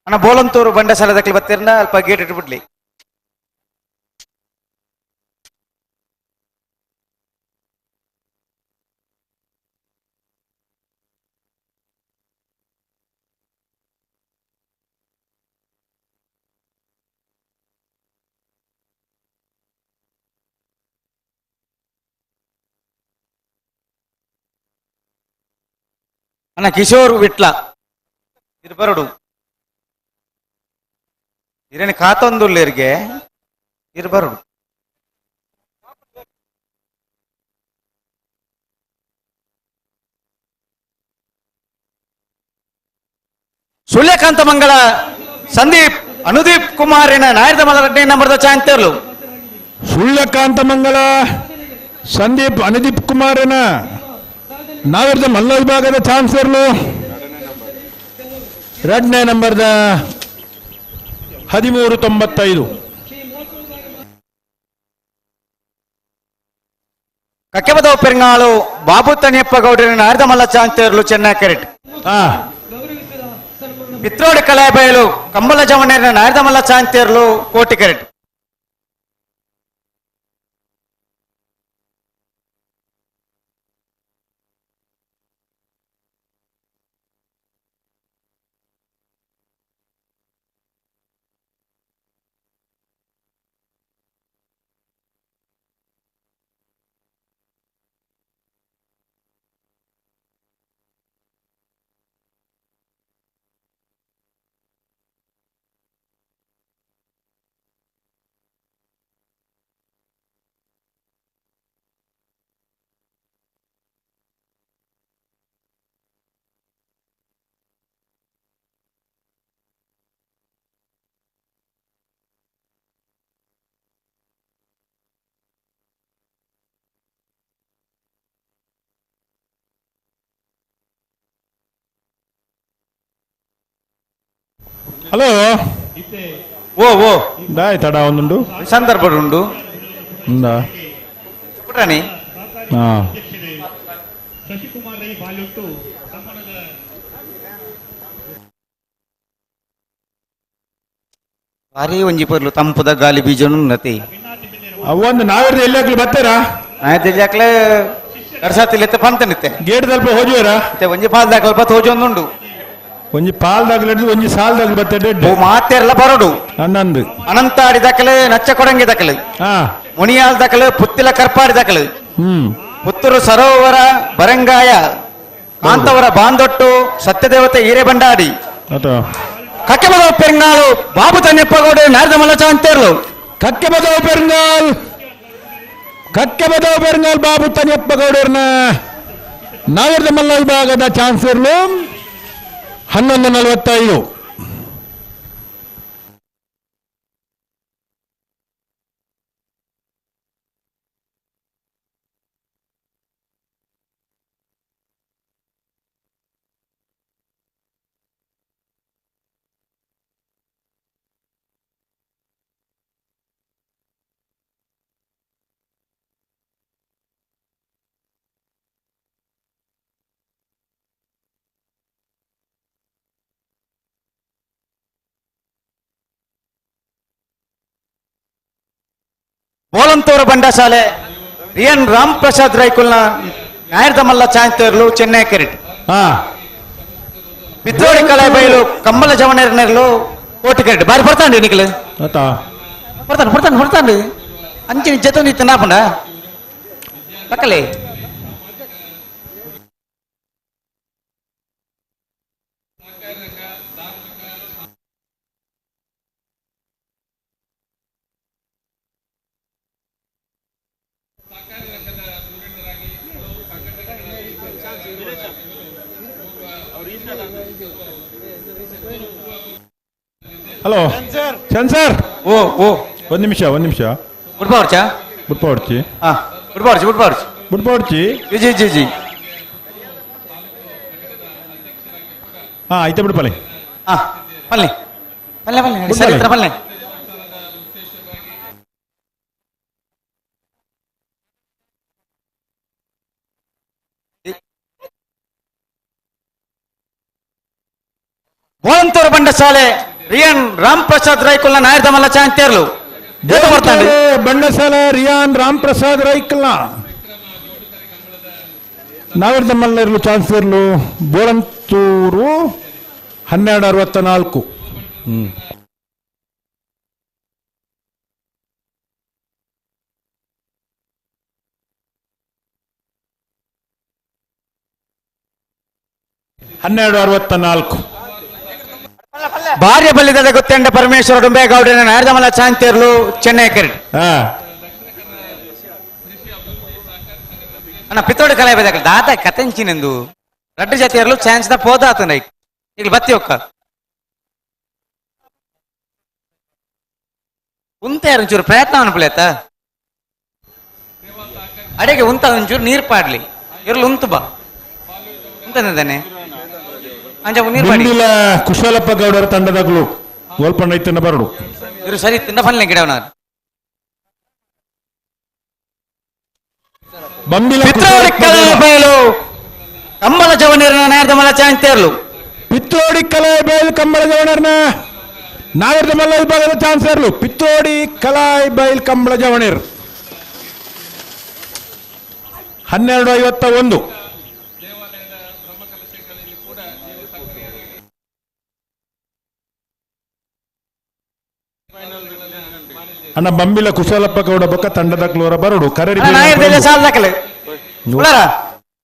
ಅಣ್ಣ ಬೋಲಂತೂರು ಬಂಡಸಾಲೆ ದಕ್ಲಿ ಬತ್ತೀರ್ನ ಅಲ್ಪ ಗೇಟ್ ಇಟ್ಬಿಡ್ಲಿ. ಅಣ್ಣ ಕಿಶೋರ್ ವಿಟ್ಲ ಇರ್ಬರಡು ಇರೇನು ಕಾತೊಂದುಲ್ಲೇರಿಗೆ ಇರ್ಬರಡು. ಸೂರ್ಯಕಾಂತ ಮಂಗಳ ಸಂದೀಪ್ ಅನುದೀಪ್ ಕುಮಾರಿನ ನಾಯರದ ಮಲರಡ್ಡಿ ನಂಬರ್ದ ಚಾಂತರ್ಲು. ಸುಳ್ಯಕಾಂತ ಮಂಗಳ ಸಂದೀಪ್ ಅನುದೀಪ್ ಕುಮಾರನ ನಾವಿರದ ಮಲ್ಲ ವಿಭಾಗದ ಚಾನ್ಸರ್ಲು ಎರಡನೇ ನಂಬರ್ದ 13.95. ಕಕ್ಕೆಬದವ ಪೆರಂಗಾಳು ಬಾಬು ತಣಿಯಪ್ಪ ಗೌಡರಿನ ನಾಯರದ ಮಲ್ಲ ಚಾಂತರ್ಲು ಚೆನ್ನೈ ಕೆರೆಟ್. ಪಿತ್ರೋಡಿ ಕಲಾಬಯಲು ಕಂಬಳ ಜವನೇರಿನ ನಾಯರದ ಮಲ್ಲ ಚಾಂತೇರ್ಲು ಕೋಟಿ ಕೆರೆಟ್. ಹಲೋ ಓ ಓ ದಾಯ್ ತಡ ಒಂದುಂಡು ಸಂದರ್ಭ ಉಂಡು ಉಂದಾ ಪುಟಾಣಿ. ಹಾ ಭಾರಿ ಒಂಜಿ ಪೊರ್ಲು ತಂಪುದ ಗಾಲಿ ಬೀಜನು ನತಿ ಅವೊಂದು ನಾವಿರ್ದ ಎಲ್ಲಿ ಹಾಕ್ಲಿ ಬರ್ತಾರಾ? ನಾವಿರ್ದ ಹಾಕ್ಲೆ ಕರ್ಸಾತಿಲ್ಲ ಪಂತನಿತ್ತೆ ಗೇಟ್ ತಲ್ಪ ಹೋಜುವರಾ? ಒಂಜಿ ಪಾಲ್ ದಾಖಲೆ ಬತ್ತ ಹೋಜೊಂದುಂಡು. ಒಂಜಿ ಪಾಲ್ ದಾಖಲೆ ಒಂಜಿ ಸಾಲ್ ದಾಖಲೆ ಬತ್ತೆ ಮಾತೆರ್ಲ ಬರಡು ಅನ್ನಂದು ಅನಂತಾಡಿ ದಾಖಲೆ ನಚ್ಚ ಕೊಡಂಗಿ ದಾಖಲೆ ಮುನಿಯಾಲ್ ದಾಖಲೆ ಪುತ್ತಿಲ ಕರ್ಪಾಡಿ ದಾಖಲೆ ಪುತ್ತೂರು ಸರೋವರ ಬರಂಗಾಯ ಕಾಂತವರ ಬಾಂದೊಟ್ಟು ಸತ್ಯದೇವತೆ ಹಿರೇಬಂಡಾಡಿ ಕಕ್ಕೆಬದವ ಪೆರಂಗಾಳು ಬಾಬು ತನ್ನೆಪ್ಪಗೌಡ ನಾರದ ಮಲ್ಲಚ ಅಂತೇರ್ಲು. ಕಕ್ಕೆಬದವ ಪೆರಂಗಾಲ್ ಕಕ್ಕೆಬದವ ಪೆರಂಗಾಲ್ ಬಾಬು ತನ್ನೆಪ್ಪಗೌಡರ್ನ ನಾಗರದ ಮಲ್ಲ ವಿಭಾಗದ ಚಾನ್ಸರ್ಲು 11.45. ಬೋಲಂತೂರು ಬಂಡಶಾಲೆ ರಿಯನ್ ರಾಮ್ ಪ್ರಸಾದ್ ರೈಕುಲ್ನ ನಾಯರ್ದಮಲ್ಲ ಚಾಂತೇರ್ಲು ಚೆನ್ನೈ ಕೆರೆಟ್. ಪಿತ್ರೋಡಿ ಕಲೆ ಬಯಲು ಕಂಬಳ ಜವನೇರ್ನೆರ್ಲು ಕೋಟಿ ಕೆರೆಟ್. ಬಾರಿ ಬರ್ತಾಂಡಿ ನಿಖಲ್ ಬರ್ತಾನೆ ಬರ್ತಾನೆ ಬರ್ತಾಂಡಿ ಅಂಚಿನ ಜೊತೆ ನಿತ್ತ ನಾಪಂಡ ಲಕ್ಕಲೆ. ಹಲೋ ಸೆನ್ಸರ್ ಓ ಓ ಒಂದು ನಿಮಿಷ ಒಂದು ನಿಮಿಷ. ಬುಡ್ಬಾರ್ಚಾ ಬುಡ್ಪಾಡ್ಚಿ ಹಾ ಬುಡ್ಬಾರ್ಚಿ ಬುಡ್ಬಾರ್ಚಿ ಬುಡ್ಪಾಡ್ಚಿ ಜಿ ಜಿ ಜಿ ಹಾ ಆಯ್ತಾ ಬಿಡ್ಪಲೆ ಹಾ ಪಲ್ಲೆ ಪಲ್ಲೆ ಪಲ್ಲೆ ಸರಿ ಹತ್ರ ಪಲ್ಲೆ. ಬೋಳಂತೂರು ಬಂಡಶಾಲೆ ರಿಯಾನ್ ರಾಮ್ ಪ್ರಸಾದ್ ರೈಕುಲ್ನ ನಾಯರ್ದ ಮಲ್ಲ ಚಾಂತೇರ್ಲು ಬಂಡಸಾಲ ರಿಯಾನ್ ರಾಮ್ ಪ್ರಸಾದ್ ರೈಕಲ್ನ ನಾವಿರ್ದ ಮಲ್ಲರ್ಲು ಚಾನ್ಸಲರ್ಲು ಬೋಳಂತೂರು 12:64. 12:64. ಭಾರ್ಯ ಬಲ್ಲಿದ ಗೊತ್ತೆಂಡ ಪರಮೇಶ್ವರ ಡುಂಬೇಗೌಡನ ನಾಯರ್ದಮಲ್ಲ ಚಾಂತೇರ್ಲು ಚೆನ್ನೈ ಕರೆಟ್. ಅಣ್ಣ ಪಿತ್ತೋಡಿ ಕಲೆ ಬೇದಕಲ್ ದಾದ ಕತೆಂಚಿನೆಂದು ರಡ್ಡು ಜಾತಿಯರ್ಲು ಚಾನ್ಸ್ the ಪೋದಾತು ನೈಕ್ ಈಗ ಬತ್ತಿ ಒಕ್ಕ ಉಂತ ಒಂಚೂರು ಪ್ರಯತ್ನ ಅನ್ಪಲೇತ ಅಡೆಗೆ ಉಂತ ಒಂಚೂರು ನೀರ್ ಪಾಡ್ಲಿ ಇರ್ಲು ಉಂತು ಬಾ ಉಂತಂದಾನೆ ಅಂಜ ನೀರ್ ಪಾಡಿ ಕುಶಾಲಪ್ಪ ಗೌಡರ ತಂಡದಾಗಲು ಗೋಲ್ಪಂಡ ಇತ್ತನ್ನ ಬರಡು ಇರು ಸರಿ ತಿಂದ ಫಲ್ನೆ ಗಿಡವನ ಕಂಬಳ ಜವನೀರ್ನ ನಾಯರ್ದ ಮಲ್ಲ ಚಾಂತೇರ್ಲು ಪಿತ್ರೋಡಿ ಕಲಾಯ ಬಯಲು ಕಂಬಳ ಜವಣರ್ನ ನಾಯರ್ದ ಮಲ್ಲ ವಿಭಾಗದ ಚಾನ್ಸಲರ್ಲು ಪಿತ್ರೋಡಿ ಕಲಾಯ್ ಬೈಲ್ ಕಂಬಳ ಜವಣೀರ್ 12:51. ಅಣ್ಣ ಬಂಬಿಲ ಕುಶಾಲಪ್ಪ ಗೌಡ ಬೊಕ್ಕ ತಂಡದ ಕ್ಲೋರ ಬರಡು ಕರಡಿ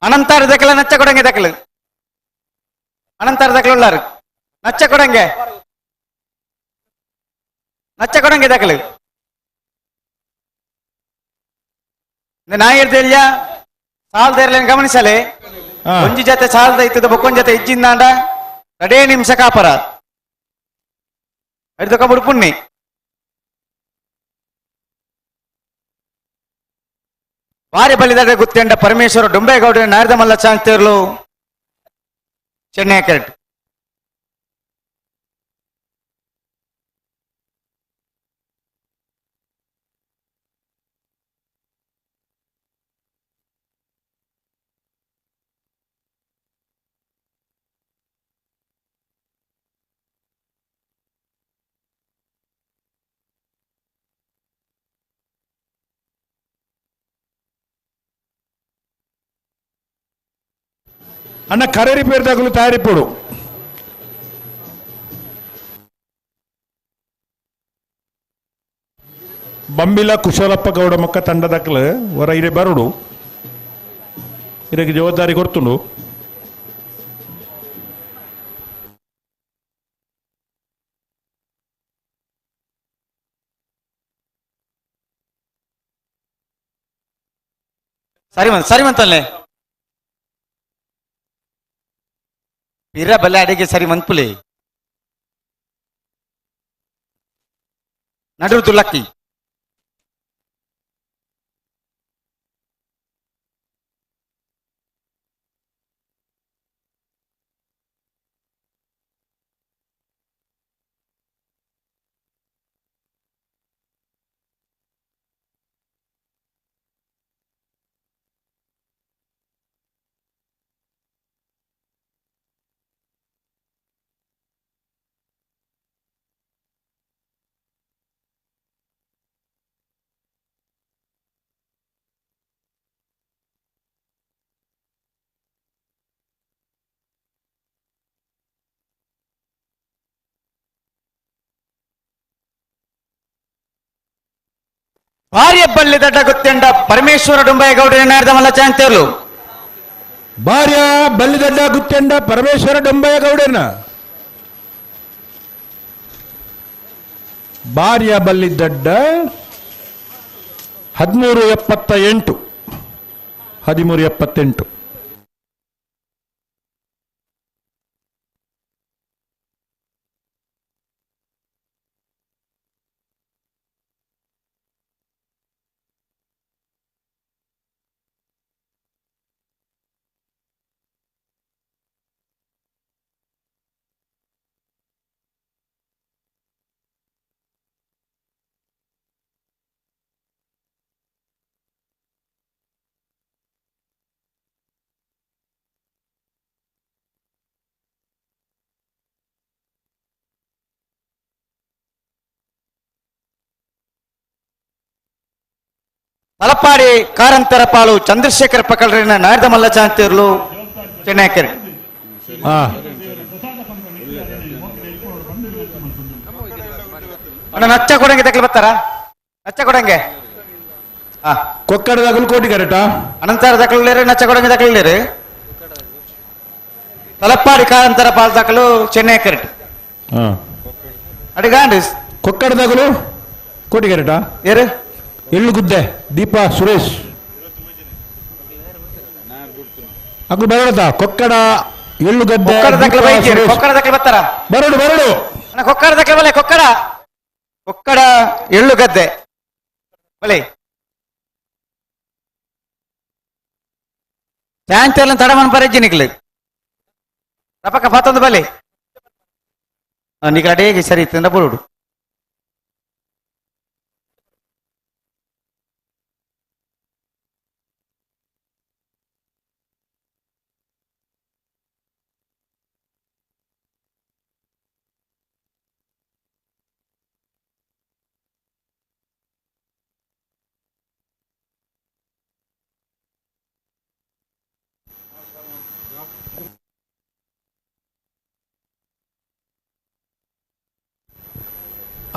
ಅನಂತಾರ ದಕ್ಕಲ ನಚ್ಚ ಕೊಡಂಗೆ ದಕ್ಕಲು ಅನಂತಾರ ದಕ್ಕಲು ಉಳ್ಳಾರು ನಚ್ಚ ಕೊಡಂಗೆ ನಚ್ಚ ಕೊಡಂಗೆ ದಕ್ಕಲು ನಾಯಿರ್ದೆಲ್ಲ ಸಾಲದ ಗಮನಿಸಲೆ ಒಂಜಿ ಜೊತೆ ಸಾಲದ ಇತ್ತದ ಬೊಕ್ಕೊಂದ್ ಜೊತೆ ಇಜ್ಜಿಂದಾಂಡ ರಡೇ ನಿಮಿಷ ಕಾಪರ ಹಿಡ್ದೊಕ ಬುಡ್ಪುಣ್ಣಿ ವಾರಿ ಬಲಿದಾದ ಗುತ್ತೆಂಡ ಪರಮೇಶ್ವರ ಡುಂಬೇಗೌಡ ನಾರದ ಮಲ್ಲ ಚಾಂತೇರ್ಲು ಚೆನ್ನೈ ಕರೆಕ್ಟ್. ಅಣ್ಣ ಕರೇರಿ ಪೇರ್ದಾಗಲು ತಯಾರಿಪೋಡು ಬಂಬಿಲ ಕುಶಲಪ್ಪ ಗೌಡ ಮಕ್ಕ ತಂಡದಕ್ಕಲು ಹೊರ ಇರೆ ಬರಡು ಇದಕ್ಕೆ ಜವಾಬ್ದಾರಿ ಕೊಡ್ತುಂಡು. ಸರಿ ಮಂತ್ ಸರಿ ಮಂತಲ್ಲೇ ಪಿರ ಬಲ್ಲೆ ಅಡಿಗೆ ಸರಿ ಮನ್ಪುಲೆ ನಡುವು ತುಲಕ್ಕಿ ಭಾರ್ಯ ಬಳ್ಳಿ ದಡ್ಡ ಗೊತ್ತೆಂಡ ಪರಮೇಶ್ವರ ಡೊಂಬಾಯಗೌಡ ಮಲ್ಲ ಚಾಂತೇರ್ಲು ಭಾರ್ಯ ಬಲ್ಲಿದಡ್ಡ ಗುತ್ತೆಂಡ Parameshwara ಡೊಂಬಯ್ಯಗೌಡನ ಭಾರ್ಯ ಬಲ್ಲಿದಡ್ಡ 1378 1378. Talapady Karanthara Palu Chandrashekhar ಪಕಲ್ರಿನ ನಾಯರ್ದ ಮಲ್ಲ ಚಾಂತಿರ್ಲು ಚೆನ್ನೈಕೆರೆ. ಅಣ್ಣ ನಚ್ಚ ಕೊಡಂಗೆ ತಕ್ಲಿ ಬರ್ತಾರ? ನಚ್ಚ ಕೊಡಂಗೆ ಕೊಕ್ಕಡದ ಕೋಟಿ ಕರೆಕ್ಟಾ? ಅನಂತರ ದಕ್ಕಲೇರು ನಚ್ಚ ಕೊಡಂಗೆ ದಕ್ಕಲೇರು ತಲಪಾಡಿ ಕಾರಂತರ ಪಾಲ್ ದಾಖಲು ಚೆನ್ನೈ ಕರೆಕ್ಟ್. ಅಡಿಗಾಂಡ್ ಕೊಕ್ಕಡದಾಗಲು ಕೋಟಿ ಕರೆಕ್ಟಾ? ಏರು ಎಳ್ಳುಗುದ್ದೆ ದೀಪಾ ಸುರೇಶ್ ಅಗ್ಲು ಬರೋಡ ಕೊಕ್ಕಡ ಎಳ್ಳುಗದ್ದೆ ಕೊಕ್ಕಡ ದಕ್ಕಲು ಬರ್ತಾರ? ಬರೋಡು ಬರೋಡು ಅಣ್ಣ ಕೊಕ್ಕಡ ದಕ್ಕಲು ಬಲೆ. ಕೊಕ್ಕಡ ಕೊಕ್ಕಡ ಎಳ್ಳುಗದ್ದೆ ಬಲೆ. ಚಾಂಚಲ್ ತಡಮನ್ ಪರಜ್ಜಿ ನಿಕ್ಲು ರಪಕ್ಕ ಪತ್ತೊಂದು ಬಲೆ ನಿಕ್ಲ ಅಡೇಗೆ ಸರಿ ಇತ್ತು ಬರೋಡು.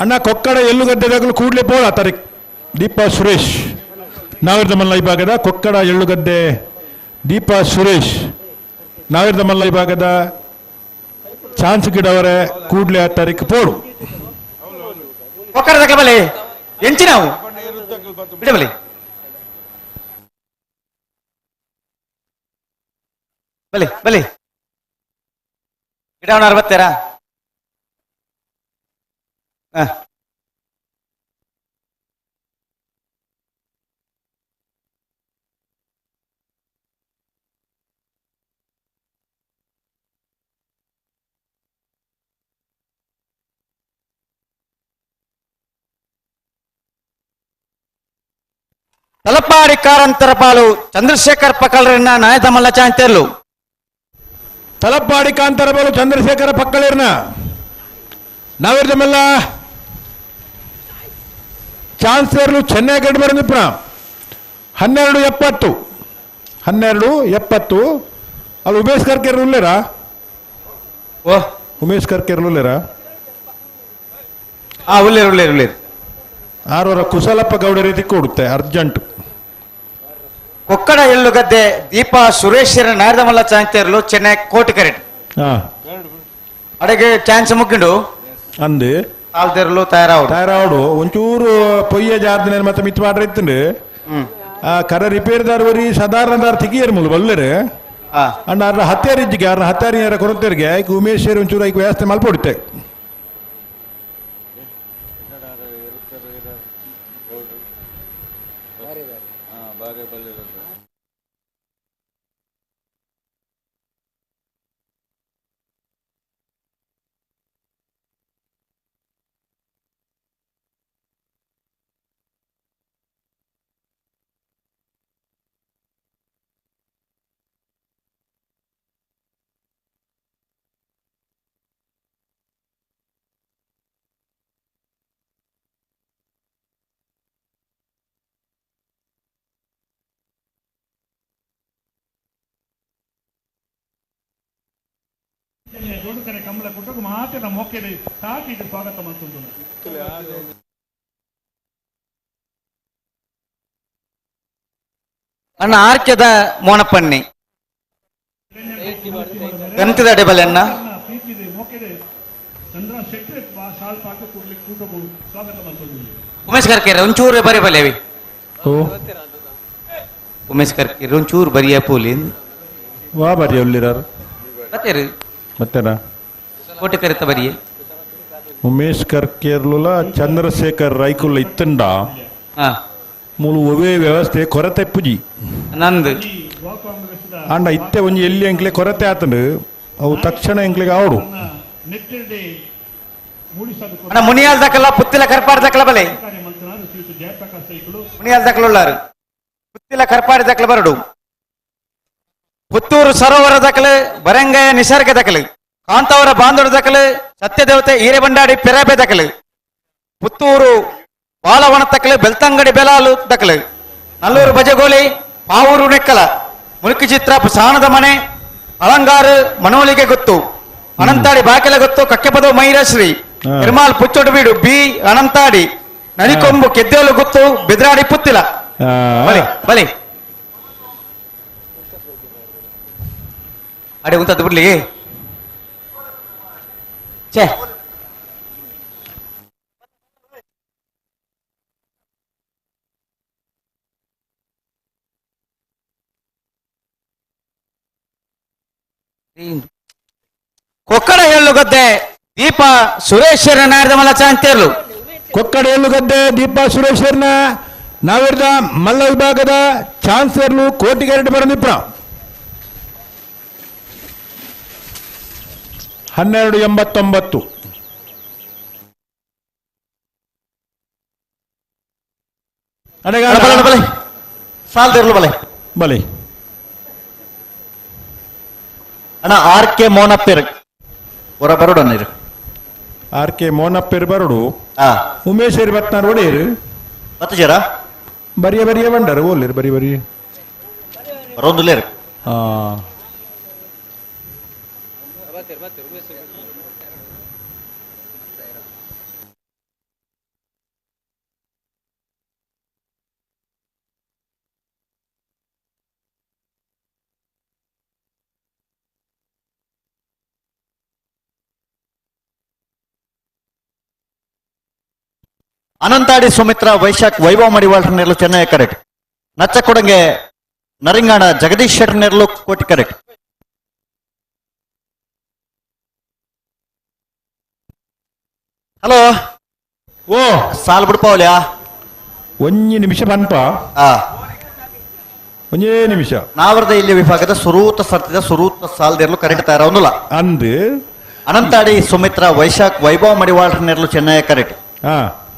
ಅಣ್ಣ ಕೊಕ್ಕಡ ಎಳ್ಳುಗದ್ದೆದಾಗಲೂ ಕೂಡಲೇ ಪೋಳ ತಾರೀಕ್ ದೀಪಾ ಸುರೇಶ್ ನಾವಿರ್ದ ಮಲ್ಲ ವಿಭಾಗದ ಕೊಕ್ಕಡ ಎಳ್ಳುಗದ್ದೆ ದೀಪಾ ಸುರೇಶ್ ನಾವಿರ್ದ ಮಲ್ಲ ವಿಭಾಗದ ಚಾನ್ಸ್ ಗಿಡವರೆ ಕೂಡಲೇ ಆ ತಾರೀಕು ಪೋಡು. ಕೊಕ್ಕಡ ಬಲೆ ಎಂಚಿ ನಾವು ಬಿಡಬಲಿ ಬಲೆ ಬಲೆ ಗಿಡವನ್ನ ಬರ್ತಾರಾ? ತಲಪಾಡಿ ಕಾರಂತರ ಪಾಲು ಚಂದ್ರಶೇಖರ್ ಪಕ್ಕಳರನ್ನ ನಾಯದ ಮಲ್ಲ ಚಾಂತೇರ್ಲು. ತಲಪಾಡಿ ಕಾಂತರ ಪಾಲು ಚಂದ್ರಶೇಖರ ಪಕ್ಕಳರ್ನ ನಾವಿರ್ದಮೆಲ್ಲ ಚಾನ್ಸಲರ್ಲು ಚೆನ್ನೈ ಗಡ್ಡು ಬರಂದಿಪ್ಪ 12:70 12:70. ಅಲ್ಲಿ ಉಮೇಶ್ ಕರ್ಕೇರ್ ಉಲ್ಲೇರಾ? ಓ ಉಮೇಶ್ ಕರ್ಕೇರ್ ಉಲ್ಲೇರಾ? ಉಲ್ಲೇರು ಉಲ್ಲೇರು ಉಲ್ಲೇರು. ಆರವರ ಕುಶಲಪ್ಪ ಗೌಡ ರೀತಿ ಕೊಡುತ್ತೆ ಅರ್ಜೆಂಟ್. ಕೊಕ್ಕಡ ಎಳ್ಳುಗದ್ದೆ ದೀಪಾ ಸುರೇಶರ ನಾರದಮಲ್ಲ ಚಾಂತೇರ್ಲು ಚೆನ್ನೈ ಕೋಟಿ ಕರೆಟ್. ಅಡೆಗೆ ಚಾನ್ಸ್ ಮುಗ್ಗಿಂಡು ಅಂದು ಆಲ್ದೆರ್ಲು ತಯಾರಾವಡು ತಯಾರಾವಡು ಒಂಚೂರು ಪೊಯ್ಯ ಜಾರ್ದನೆ ಮತ್ತೆ ಮಿತ್ ಮಾಡ್ರೆ ಇತ್ತಂಡು. ಆ ಕರ ರಿಪೇರ್ದಾರ್ ಬರೀ ಸಾಧಾರಣದಾರ್ ತಿಗಿಯರ್ ಮುಲು ಬಲ್ಲರು ಅಂಡ್ ಅರ್ನ ಹತ್ಯಾರಿಜ್ಜಿಗೆ ಅರ್ನ ಹತ್ಯಾರಿ ಕೊರತೆರಿಗೆ ಐಕ್ ಉಮೇಶ್ ಒಂಚೂರು ಐಕ್ ವ್ಯವಸ್ಥೆ ಮಲ್ಪೊಡುತ್ತೆ. ಜೋಡುಕನೆ ಕಮಲ ಕೊಟ್ಟು ಮಾತಿನ ಮೊಕ್ಕೆಡೆ ಸಾಕಿಗೆ ಸ್ವಾಗತ ಮಾಡ್ಕೊಂಡು. ಅಣ್ಣ ಆರ್ಕೆದ ಮೋನಪ್ಪಣ್ಣಿ ಗಂತದ ಅಡೆಬಲೆ ಅಣ್ಣ ಉಮೇಶ್ ಕರ್ಕೇರ ಒಂಚೂರು ಬರಿ ಬಲೆ ಉಮೇಶ್ ಕರ್ಕೇರ ಒಂಚೂರು ಬರಿಯ ಪೋಲಿ ವಾ ಬರಿ ಒಲ್ಲಿರಾರು ಬತ್ತೇರು ಮತ್ತೇನಾ ಕೋಟೆ ಕರೆತ ಬರಿಯೇ ಉಮೇಶ್ ಕರ್ಕೇರ್ಲುಲ ಚಂದ್ರಶೇಖರ್ ರೈಕುಲ ಇತ್ತಂಡ ಮೂಲು ಒವೇ ವ್ಯವಸ್ಥೆ ಕೊರತೆ ಪುಜಿ ನಂದು ಅಂಡ ಇತ್ತೆ ಒಂಜಿ ಎಲ್ಲಿ ಎಂಕ್ಲೆ ಕೊರತೆ ಆತಂಡು ಅವು ತಕ್ಷಣ ಎಂಕ್ಲೆಗೆ ಆವಡು ಅಣ್ಣ ಮುನಿಯಾಲ್ ದಕ್ಕಲ್ಲ ಪುತ್ತಿಲ ಕರ್ಪಾಡಿ ದಕ್ಕಲ ಬಲೆ ಮುನಿಯಾಲ್ ದಕ್ಕಲ ಉಳ್ಳಾರು ಪುತ್ತಿಲ ಕರ್ಪಾಡಿ ದಕ್ಕಲ ಬರಡು ಪುತ್ತೂರು ಸರೋವರ ದಕ್ಕಲು ಬರಂಗಯ ನಿಸರ್ಗ ದಕ್ಕಲು Kantavara ಬಾಂದೋಡ ದಕ್ಕಲು Satyadevate ಈರೆಬಂಡಾಡಿ Perabe ದಕ್ಕಲು Puttur Balavana ತಕ್ಕಲು Belthangady ಬೆಲಾಲು ದಕ್ಕಲು Nallur Bajagoli, Pavoor Nekkala, Mulki ಚಿತ್ರ ಸಾಣದ ಮನೆ, ಅಲಂಗಾರು ಮನೋಲಿಗೆ ಗೊತ್ತು, ಅನಂತಾಡಿ ಬಾಕೆಲ ಗೊತ್ತು, ಕಕ್ಕೆಪದ ಮೈರಶ್ರೀ, ನಿರ್ಮಾಲ್ ಪುಚ್ಚೊಡು ಬೀಡು ಬಿ ಅನಂತಾಡಿ, ನರಿಕೊಂಬು ಕೆದ್ದೇಲು ಗೊತ್ತು, ಬೆದ್ರಾಡಿ ಪುತ್ತಿಲ. ಬಲಿ ಬಲಿ ಅಡೆ ಉಂತದ್ದು ಬಿಡ್ಲಿ. ಛೇ ಕೊಕ್ಕಡ ಹೇಳುಗದ್ದೆ ದೀಪ ಸುರೇಶ್ವರ ನಾಯರ್ದ ಚಾಂತೇರ್ಲು. ಕೊಕ್ಕಡ ಏಳುಗದ್ದೆ ದೀಪಾ ಸುರೇಶ್ವರನ ನಾವಿರ್ದ ಮಲ್ಲ ವಿಭಾಗದ ಚಾನ್ಸರ್ಲು ಕೋಟಿಗೆರಡು ಬರನಿಪ್ರ 12.89. ಸಾಲ್ದಿರ್ಲು ಬಲೆ ಬಲೆ ಅಣ್ಣ ಆರ್ ಕೆ ಮೋನಪ್ಪೇರ್ ಹೊರ ಬರೋಡು ಅಣ್ಣ. ಆರ್ ಕೆ ಮೋನಪ್ಪೇರ್ ಬರೋಡು. ಉಮೇಶ್ ಬತ್ನಾರ್ ಒಡೆಯರು ಬತ್ತು ಜರ ಬರಿಯ ಬರಿಯ ಬಂಡರು ಓಲಿರು ಬರಿ ಬರಿ ಬರೋಂದುಲ್ಲೇರು. ಅನಂತಾಡಿ ಸುಮಿತ್ರಾ ವೈಶಾಖ್ ವೈಭವ ಮಡಿವಾಳ್ ನೆರಳು ಚೆನ್ನೈ ಕರೆಕ್ಟ್. ನಚ್ಚಕೊಡಂಗೆ ನರಿಂಗಾಣ ಜಗದೀಶ್ ಶೆಟ್ಟರ್ ನೆರಳು ಕೋಟಿ ಕರೆಕ್ಟ್. ಹಲೋ ಓ ಸಾಲ್ ಬಿಡ್ಪಾವಲ್ಯಾ ಒಂಜಿ ನಿಮಿಷ ಪನ್ಪ ಒಂಜೇ ನಿಮಿಷ. ನಾವರದ ಇಲ್ಲಿ ವಿಭಾಗದ ಸುರೂತ ಸರ್ತಿದ ಸುರೂತ ಸಾಲ್ದಿರಲು ಕರೆಕ್ಟ್ ತಯಾರ ಅಂದು ಅನಂತಾಡಿ ಸುಮಿತ್ರಾ ವೈಶಾಖ್ ವೈಭವ ಮಡಿವಾಳ್ ನೆರಳು ಚೆನ್ನೈ ಕರೆಕ್ಟ್.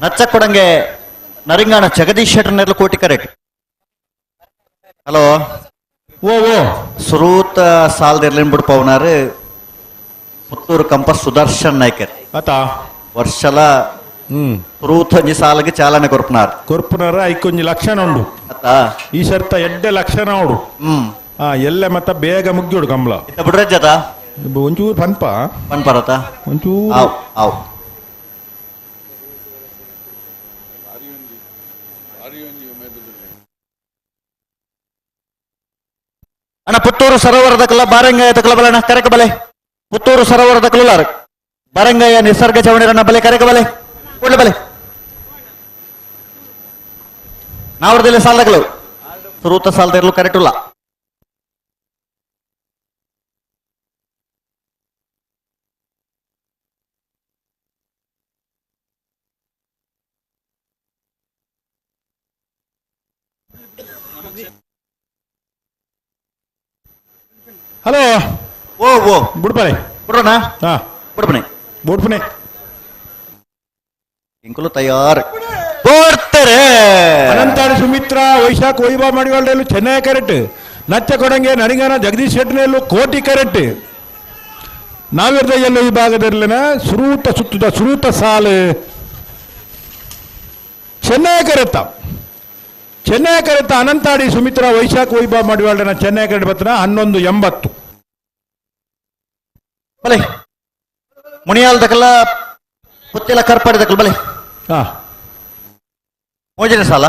ನಚ್ಚಕೊಡಂಗೆ ನರಿಂಗಾಣ ಜಗದೀಶ್ ಶೆಟ್ಟರ್ ನೆರಳು ಕೋಟಿ ಕರೆಕ್ಟ್. ಹಲೋ ಓ ಓ ಸುರೂತ ಸಾಲ್ದಿರ್ಲಿನ್ ಬಿಡ್ಪವನಾರು ಪುತ್ತೂರು ಕಂಪ ಸುದರ್ಶನ್ ನಾಯ್ಕರ್ ಅತಾ ವರ್ಷಲ ಸುರೂತ ಸಾಲಿಗೆ ಚಾಲನೆ ಕೊರ್ಪುನಾರ್ ಕೊರ್ಪುನಾರ ಐಕೊಂಜಿ ಲಕ್ಷಣ ಉಂಡು ಅತಾ ಈ ಸರ್ತ ಎಡ್ಡೆ ಲಕ್ಷಣ ಉಂಡು. ಎಲ್ಲ ಮತ್ತ ಬೇಗ ಮುಗ್ಗಿಡು ಕಂಬಳ ಬಿಡ್ರೆ ಜತ ಒಂಚೂರು ಪನ್ಪ ಪನ್ಪರತ ಒಂಚೂರು ಆವ್ ಆವ್. ಅಣ್ಣ ಪುತ್ತೂರು ಸರೋವರದ ಕಲ ಬಾರಂಗಯ್ಯ ತಕಲ ಬಲಣ್ಣ ಕರೆಕ ಬಲೆ. ಪುತ್ತೂರು ಸರೋವರದ ಕಲುಲಾರು ಬಾರಂಗಯ್ಯ ನಿಸರ್ಗ ಚವಣಿರಣ್ಣ ಬಲೆ ಕರೆಕ ಬಲೆ ಕೂಡಲೇ ಬಲೆ. ನಾವರದಲ್ಲಿ ಸಾಲದಗಳು ಸುರೂತ ಸಾಲದಿರಲು ಕರೆಕ್ಟ್ ಇಲ್ಲ. ಹಲೋ ಓ ಓ ಬಿಡ್ಪನೆ ಬಿಡ್ರಣ ಬಿಡ್ಪನೆ ಬಿಡ್ಪನೆ ಇಂಕುಲು ತಯಾರು ಬೋಡ್ತಾರೆ. ಅನಂತಾಡಿ ಸುಮಿತ್ರಾ ವೈಶಾಖ್ ವೈಭವ ಮಡಿವಾಳಲು ಚೆನ್ನೈ ಕರೆಕ್ಟ್. ನಚ್ಚ ಕೊಡಂಗೆ ನರಿಂಗನ ಜಗದೀಶ್ ಶೆಟ್ಟರ್ನಲ್ಲೂ ಕೋಟಿ ಕರೆಕ್ಟ್. ನಾವಿರ್ದ ಎಲ್ಲ ವಿಭಾಗದಲ್ಲಿನ ಸುರೂತ ಸುತ್ತದ ಸುರೂತ ಸಾಲು ಚೆನ್ನೈ ಕರೆತ್ತ ಚೆನ್ನೈ ಕರೆತ್ತ ಅನಂತಾಡಿ ಸುಮಿತ್ರಾ ವೈಶಾಖ್ ವೈಭವ ಮಡಿವಾಳನ ಚೆನ್ನೈ ಕರೆಕ್ಟ್ ಬತ್ತನ 11.80. ಬಲೆ ಮುನಿಯಾಲ್ ದಕಲ ಪುತ್ತಿಲ ಕರ್ಪಾಡಿ ದಕಲ್ ಬಲೆ. ಮೋಜಿನ ಸಾಲ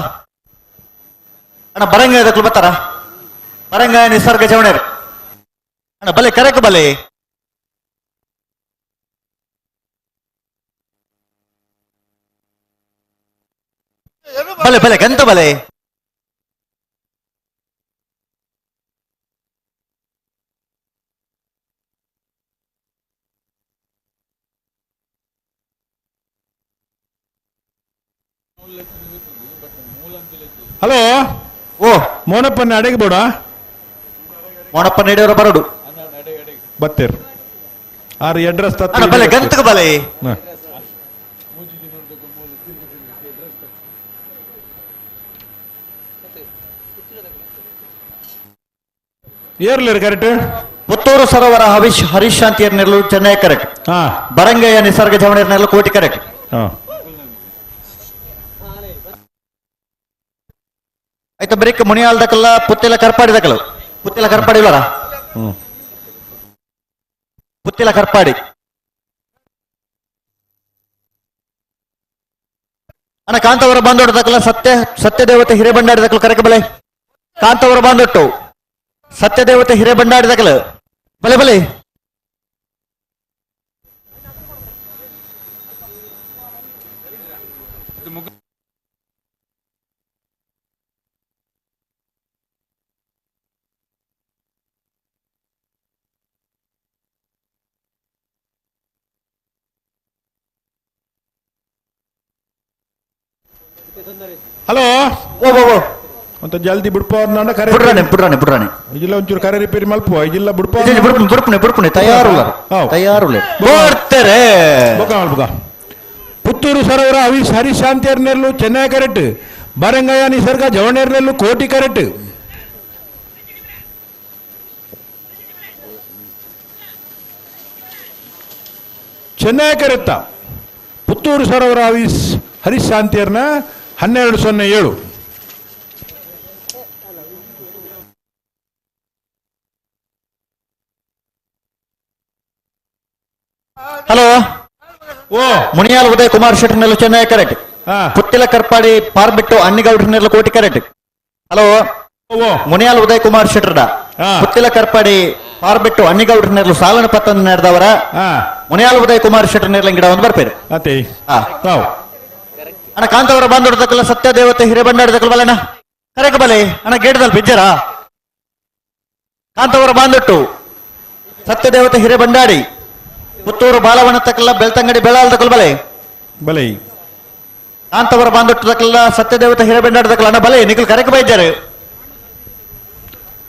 ಅಣ್ಣ ಬರಂಗ ದಕಲ್ ಬತ್ತಾರ ಬರಂಗ ನಿಸರ್ಗ ಚವಣೇರು ಅಣ್ಣ ಬಲೆ ಕರೆಕ್ ಬಲೆ. ಬಲೆ ಬಲೆ ಗಂತ ಬಲೆ. ಹಲೋ ಓ ಮೋನಪ್ಪನ ಅಡೆಗೆ ಬೋಡ ಮೋನಪ್ಪನ ಹಿಡಿಯೋರ ಬರೋಡು ಬತ್ತೇರು ಆರು ಅಡ್ರೆಸ್ ಬಲೆ ಗಂತಕ ಬಲೆ. ಏರ್ಲಿರು ಕರೆಕ್ಟ್. ಪುತ್ತೂರು ಸರೋವರ ಹರೀಶ್ ಹರೀಶ್ ಶಾಂತಿಯರ್ ನೆರಳು ಚೆನ್ನೈ ಕರೆಕ್ಟ್. ಬರಂಗಯ್ಯ ನಿಸರ್ಗ ಚವಣಿಯರ್ ನೆರಳು ಕೋಟಿ ಕರೆಕ್ಟ್. ಆಯ್ತಾ ಬರೀಕ್ ಮುನಿಯಾಲ್ದಕಲ್ಲ ಪುತ್ತಿಲ ಕರ್ಪಾಡಿ ದಕಲು ಪುತ್ತಿಲ ಕರ್ಪಾಡಿ ಇಲ್ಲರ ಪುತ್ತಿಲ ಕರ್ಪಾಡಿ ಅಣ್ಣ ಕಾಂತವರ ಬಾಂದೊಟ್ಟು ಸತ್ಯ ಸತ್ಯದೇವತೆ ಹಿರೇಬಂಡಾರಿ ದಕಲು ಕರೆಕ ಬಲೆ ಕಾಂತವರ ಬಾಂದೊಟ್ಟು ಸತ್ಯದೇವತೆ ಹಿರೇಬಂಡಾರಿ ದಕಲು ಬಲೆ ಬಲೆ ಹಲೋ ಓ ಓ ಓ ಅಂತ ಜಲ್ದಿ ಬಿಡ್ಪೋ ಅವ್ರನ್ನ ಕರೆ ಬಿಡ್ರಾಣೆ ಬಿಡ್ರಾಣೆ ಬಿಡ್ರಾಣೆ ಇಜಿಲ್ಲ ಒಂಚೂರು ಕರೆ ರಿಪೇರಿ ಮಲ್ಪ ಇಜಿಲ್ಲ ಬಿಡ್ಪೋ ಬಿಡ್ಪುಣೆ ಬಿಡ್ಪುಣೆ ಬಿಡ್ಪುಣೆ ತಯಾರುಲ್ಲ ತಯಾರುಲ್ಲ ಬೋಡ್ತಾರೆ ಬೊಕ ಮಲ್ಪುಗ ಪುತ್ತೂರು ಸರೋವರ ಅವಿ ಹರೀಶ್ ಶಾಂತಿಯರ್ನೆಲ್ಲು ಚೆನ್ನೈ ಕರೆಕ್ಟ್ ಬರಂಗಯ್ಯ ನಿಸರ್ಗ ಜವಣೇರ್ನೆಲ್ಲು ಕೋಟಿ ಕರೆಕ್ಟ್ ಚೆನ್ನೈ ಕರೆತ್ತ ಪುತ್ತೂರು ಸರೋವರ ಅವಿಸ್ ಹರೀಶ್ ಶಾಂತಿಯರ್ನ 12.07. ಹಲೋ ಓ ಮುನಿಯಾಲ್ ಉದಯ್ ಕುಮಾರ್ ಶೆಟ್ಟರ್ನೆಲ್ಲ ಚೆನ್ನೈ ಕರೆಕ್ಟ್ ಪುತ್ತಿಲ ಕರ್ಪಾಡಿ ಪಾರ್ಬಿಟ್ಟು ಅಣ್ಣಿಗೌಡ್ರನೆಲ್ಲ ಕೋಟಿ ಕರೆಕ್ಟ್. ಹಲೋ ಮುನಿಯಾಲ್ ಉದಯ್ ಕುಮಾರ್ ಶೆಟ್ಟರ್ಡ ಪುತ್ತಿಲ ಕರ್ಪಾಡಿ ಪಾರ್ಬಿಟ್ಟು ಅಣ್ಣಿಗೌಡ್ರನೆಲ್ಲ ಸಾಲನ ಪತ್ತೊಂದು ನಡೆದವರ ಮುನಿಯಾಲ್ ಉದಯ್ ಕುಮಾರ್ ಶೆಟ್ಟರ್ನೆಲ್ಲ ಗಿಡ ಒಂದು ಬರ್ಪೇರು. ಅಣ್ಣ ಕಾಂತವರ ಬಾಂಧವ್ರ ಸತ್ಯ ದೇವತೆ ಹಿರೇಬಂಡಾರಿ ದಕ್ಕಲ್ ಬಲೆಣ್ಣ ಕರೆಕ ಬಲೆ ಅಣ್ಣ ಗೇಟದಲ್ಲಿ ಬಿಜ್ಜರ ಕಾಂತವರ ಬಾಂಧೊಟ್ಟು ಸತ್ಯದೇವತೆ ಹಿರೇಬಂಡಾರಿ ಪುತ್ತೂರು ಬಾಲವನ ತಕಲ್ಲ ಬೆಳ್ತಂಗಡಿ ಬೆಳಾಲ್ ತಕಲ್ ಬಲೆ ಬಲೆ ಕಾಂತವರ ಬಾಂಧೊಟ್ಟು ತಕಲ್ಲ ಸತ್ಯದೇವತೆ ಹಿರೇಬಂಡಾರಿ ತಕಲ್ ಅಣ್ಣ ಬಲೆ ನಿಖಲ್ ಕರೆಕ ಬೈಜಾರು.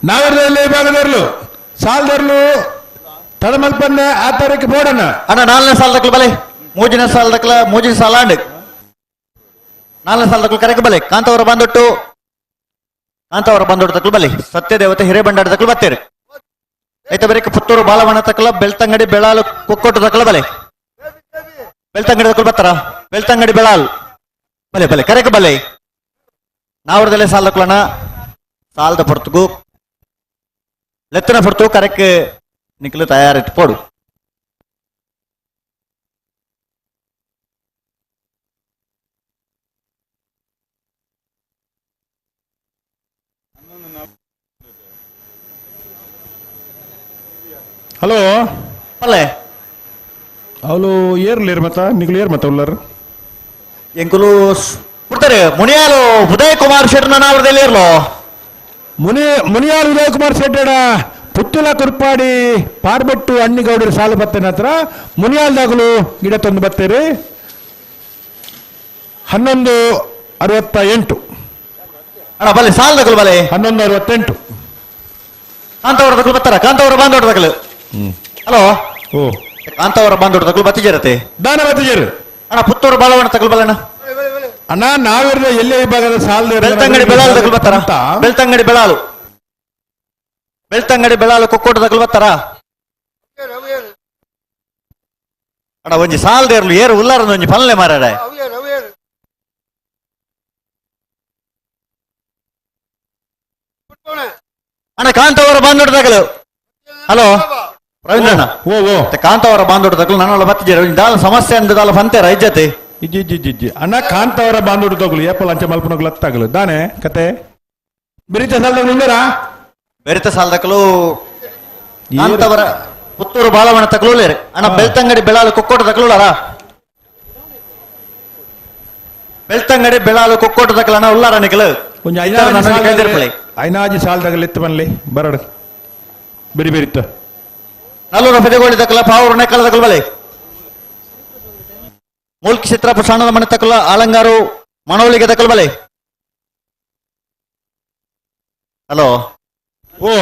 ನಾಗರದಲ್ಲಿ ಭಾಗದರ್ಲು ಸಾಲದರ್ಲು ತಡಮಲ್ಪನ್ನೆ ಆ ತಾರೀಕು ಬೋಡಣ್ಣ ಅಣ್ಣ ನಾಲ್ನೇ ಸಾಲ ತಕಲ್ ಬಲೆ ಮೂಜಿನ ಸಾಲ ತಕಲ ಮೂಜಿನ ಸಾಲ ಅಂಡ್ ನಾಲ್ನೇ ಸಾಲ ತಕಲ್ ಕರೆಕ ಬಲೆ ಕಾಂತವರ ಬಾಂಧೊಟ್ಟು ಕಾಂತವರ ಬಾಂಧೊಟ್ಟು ತಕಲ್ ಬಲೆ ಸತ್ಯದೇವತೆ ಹಿರೇಬಂಡಾರಿ ತಕಲ್ ಬತ್ತೇರು. ಐತ ಬರೀಕ ಪುತ್ತೂರು ಬಾಲವನ ತಕಲ ಬೆಳ್ತಂಗಡಿ ಬೆಳಾಲು ಕೊಕ್ಕೊಟ್ಟು ತಕಲ ಬಲೆ ಬೆಳ್ತಂಗಡಿ ತಕಲ್ ಬತ್ತಾರ ಬೆಳ್ತಂಗಡಿ ಬೆಳಾಲ್ ಬಲೆ ಬಲೆ ಕರೆಕ ಬಲೆ ನಾವರದಲ್ಲೇ ಸಾಲ ತಕಲಣ ಸಾಲದ ಪೊರ್ತುಗು ಲೆತ್ತನ ಪೊರ್ತು ಕರೆಕ್ ನಿಕ್ಲು ತಯಾರಿಟ್ಟು ಪೋಡು. ಹಲೋ ಅಲ್ಲೇ ಅವಳು ಏರ್ಲಿರ್ ಮತ್ತ ನಿಗ್ಲು ಏರ್ ಮತ್ತ ಉಳ್ಳಾರು ಎಂಕುಲು ಬಿಡ್ತಾರೆ ಮುನಿಯಾಲು ಉದಯ್ ಕುಮಾರ್ ಶೆಟ್ಟರ್ನ ನಾವರದಲ್ಲಿ ಇರ್ಲೋ ಮುನಿಯಾಲು ಉದಯ್ ಕುಮಾರ್ ಶೆಟ್ಟಡ ಪುತ್ತುಲ ಕುರ್ಪಾಡಿ ಪಾರ್ಬೆಟ್ಟು ಅಣ್ಣಿಗೌಡರು ಸಾಲು ಬತ್ತೇನ ಹತ್ರ ಮುನಿಯಾಲ್ದಾಗಲು ಗಿಡ ತಂದು ಬತ್ತೇರಿ 11.68. ಅಣ್ಣ ಬಲೆ ಸಾಲದಗಲು ಬಲೆ 11.68. ಕಾಂತವರ ತಕಲು ಬತ್ತಾರ ಕಾಂತವರ ಬಾಂಧವ್ರ ತಕಲು. ಹಲೋ ಓ ಕಾಂತವರ ಬಾಂಧವ್ರ ತಕಲು ಬತ್ತಿಜರತೆ ದಾನ ಬತ್ತಿಜರು ಅಣ್ಣ ಪುತ್ತೂರು ಬಾಲವಣ್ಣ ತಕಲು ಬಲಣ್ಣ ಅಣ್ಣ ನಾವಿರದ ಎಲ್ಲೇ ವಿಭಾಗದ ಸಾಲದ ಬೆಳ್ತಂಗಡಿ ಬೆಳಾಲು ತಕಲು ಬತ್ತಾರ ಬೆಳ್ತಂಗಡಿ ಬೆಳಾಲು ಬೆಳ್ತಂಗಡಿ ಬೆಳಾಲು ಕೊಕ್ಕೋಟ ತಕಲು ಬತ್ತಾರ ಅಣ್ಣ ಒಂಜಿ ಸಾಲದೇರ್ಲು ಏರು ಉಲ್ಲಾರ ಒಂಜಿ ಪಲ್ಲೆ ಮಾರಾಡ ಅಣ್ಣ ಕಾಂತವರ ಬಾಂಧವ್ರ ತಕಲು. ಹಲೋ ರವೀಂದ್ರಣ್ಣ ಓ ಓ ಕಾಂತವರ ಬಾಂಧವ್ರ ತಕಲು ನನ್ನೆಲ್ಲ ಬತ್ತಿಜರ ದಾಲ ಸಮಸ್ಯೆ ಅಂದ ದಾಲ ಪಂತೇರ ಇಜ್ಜತೆ ಇಜ್ಜಿ ಇಜ್ಜಿ ಇಜ್ಜಿ ಅಣ್ಣ ಕಾಂತವರ ಬಾಂಧವ್ರ ತಗಲು ಏಪಲ್ ಅಂಚೆ ಮಲ್ಪನಗ್ಲು ಹತ್ತಾಗಲು ದಾನೆ ಕತೆ ಬೆರಿತ ಸಾಲದಗಳು ಉಳ್ಳಾರಾ ಬೆರಿತ ಸಾಲದಕಲು ಕಾಂತವರ ಪುತ್ತೂರು ಬಾಲವಣ ತಕಲು ಉಳ್ಳೇರು ಅಣ್ಣ ಬೆಳ್ತಂಗಡಿ ಬೆಳಾಲು ಕೊಕ್ಕೋಟ ತಕಲು ಉಳ್ಳಾರ ಬೆಳ್ತಂಗಡಿ ಬೆಳಾಲು ಕೊಕ್ಕೋಟ ತಕಲು ಅಣ್ಣ ಉಳ್ಳಾರ ನಿಕಲು ಒಂಜಿ ಐನಾಜಿ ಸಾಲದಾಗ ಎತ್ತು ಬನ್ಲಿ ಬರಡು ಬೆರಿ ಬೆರಿತ ನಲ್ಲೂರ ಪೆದಗೋಳಿ ತಕಲ ಪಾವೂರು ನೆಕ್ಕಲ ತಕಲು ಬಲೆ ಮೂಲ್ಕಿ ಚಿತ್ರಪ್ಪ ಸಣ್ಣದ ಮನೆ ತಕಲ ಆಲಂಗಾರು ಮನವಳಿಗೆ ತಕಲು ಬಲೆ. ಹಲೋ ಓ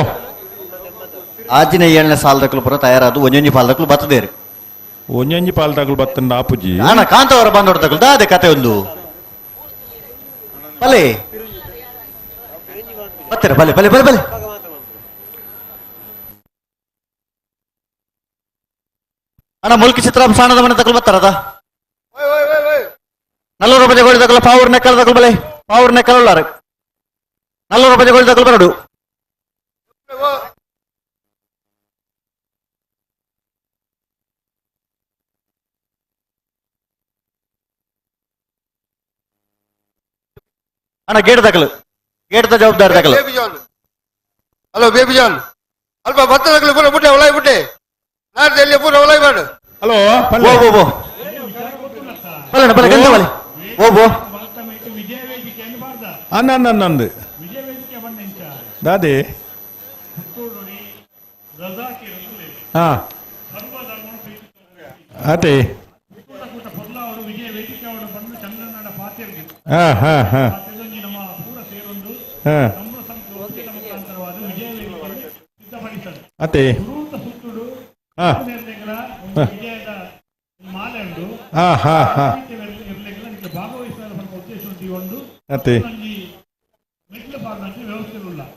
ಆಜಿನ ಏಳನೇ ಸಾಲದಕ್ಕಲು ಪುರ ತಯಾರಾದು ಒಂಜೊಂಜಿ ಪಾಲದಕ್ಕಲು ಬತ್ತದೇರು ಒಂಜೊಂಜಿ ಪಾಲದಕ್ಕಲು ಬತ್ತಂದ ಆಪುಜಿ ಅಣ್ಣ ಕಾಂತವರ ಬಂದೋಡ ತಕಲು ದಾದೆ ಕತೆ ಒಂದು ಬಲೆ ಬತ್ತೀರ ಬಲೆ ಬಲೆ ಬಲೆ ಬಲೆ ಅಣ್ಣ ಮುಲ್ಕಿ ಚಿತ್ರ ಸಾಣದ ಮನೆ ತಕಲು ಬತ್ತಾರದ ನಲ್ಲೂರು ಬಜೆ ಗೋಳಿ ತಕಲ ಪಾವೂರ್ ನೆಕ್ಕಲ ತಕಲು ಬಲೆ ಪಾವೂರ್ ನೆಕ್ಕಲ ಉಳ್ಳಾರ ನಲ್ಲೂರು ಪಜೆಗೋಳಿ ತಕಲು ಬರಡು. ಅಣ್ಣ ಗೇಟ್ ತಕಲು, ಗೇಟ್ ಜವಾಬ್ದಾರಿ ತಕಲು. ಹಲೋ ಬೇಬಿ ಜಾನ್ ಅಲ್ಪ ಭತ್ತ ತಕಲು ಪೂರ ಬುಟ್ಟೆ ಒಳಗೆ ಬುಟ್ಟೆ ನಾಡ್ದು ಎಲ್ಲಿ ಪೂರ ಒಳಗೆ ಮಾಡು. ಹಲೋ ಓ ಓ ಓ ಬಲಣ್ಣ ಬಲ ಗಂಧ ಬಲೆ ಓ ಓ ಅನ್ನ ನಂದು ದಾದಿ ಹಾ ಅದೇ ಹಾ ಹಾ ಹಾ ಹಾ ಅದೇ ಹಾ ಹಾ ಹಾ ಹಾ ಅದೇ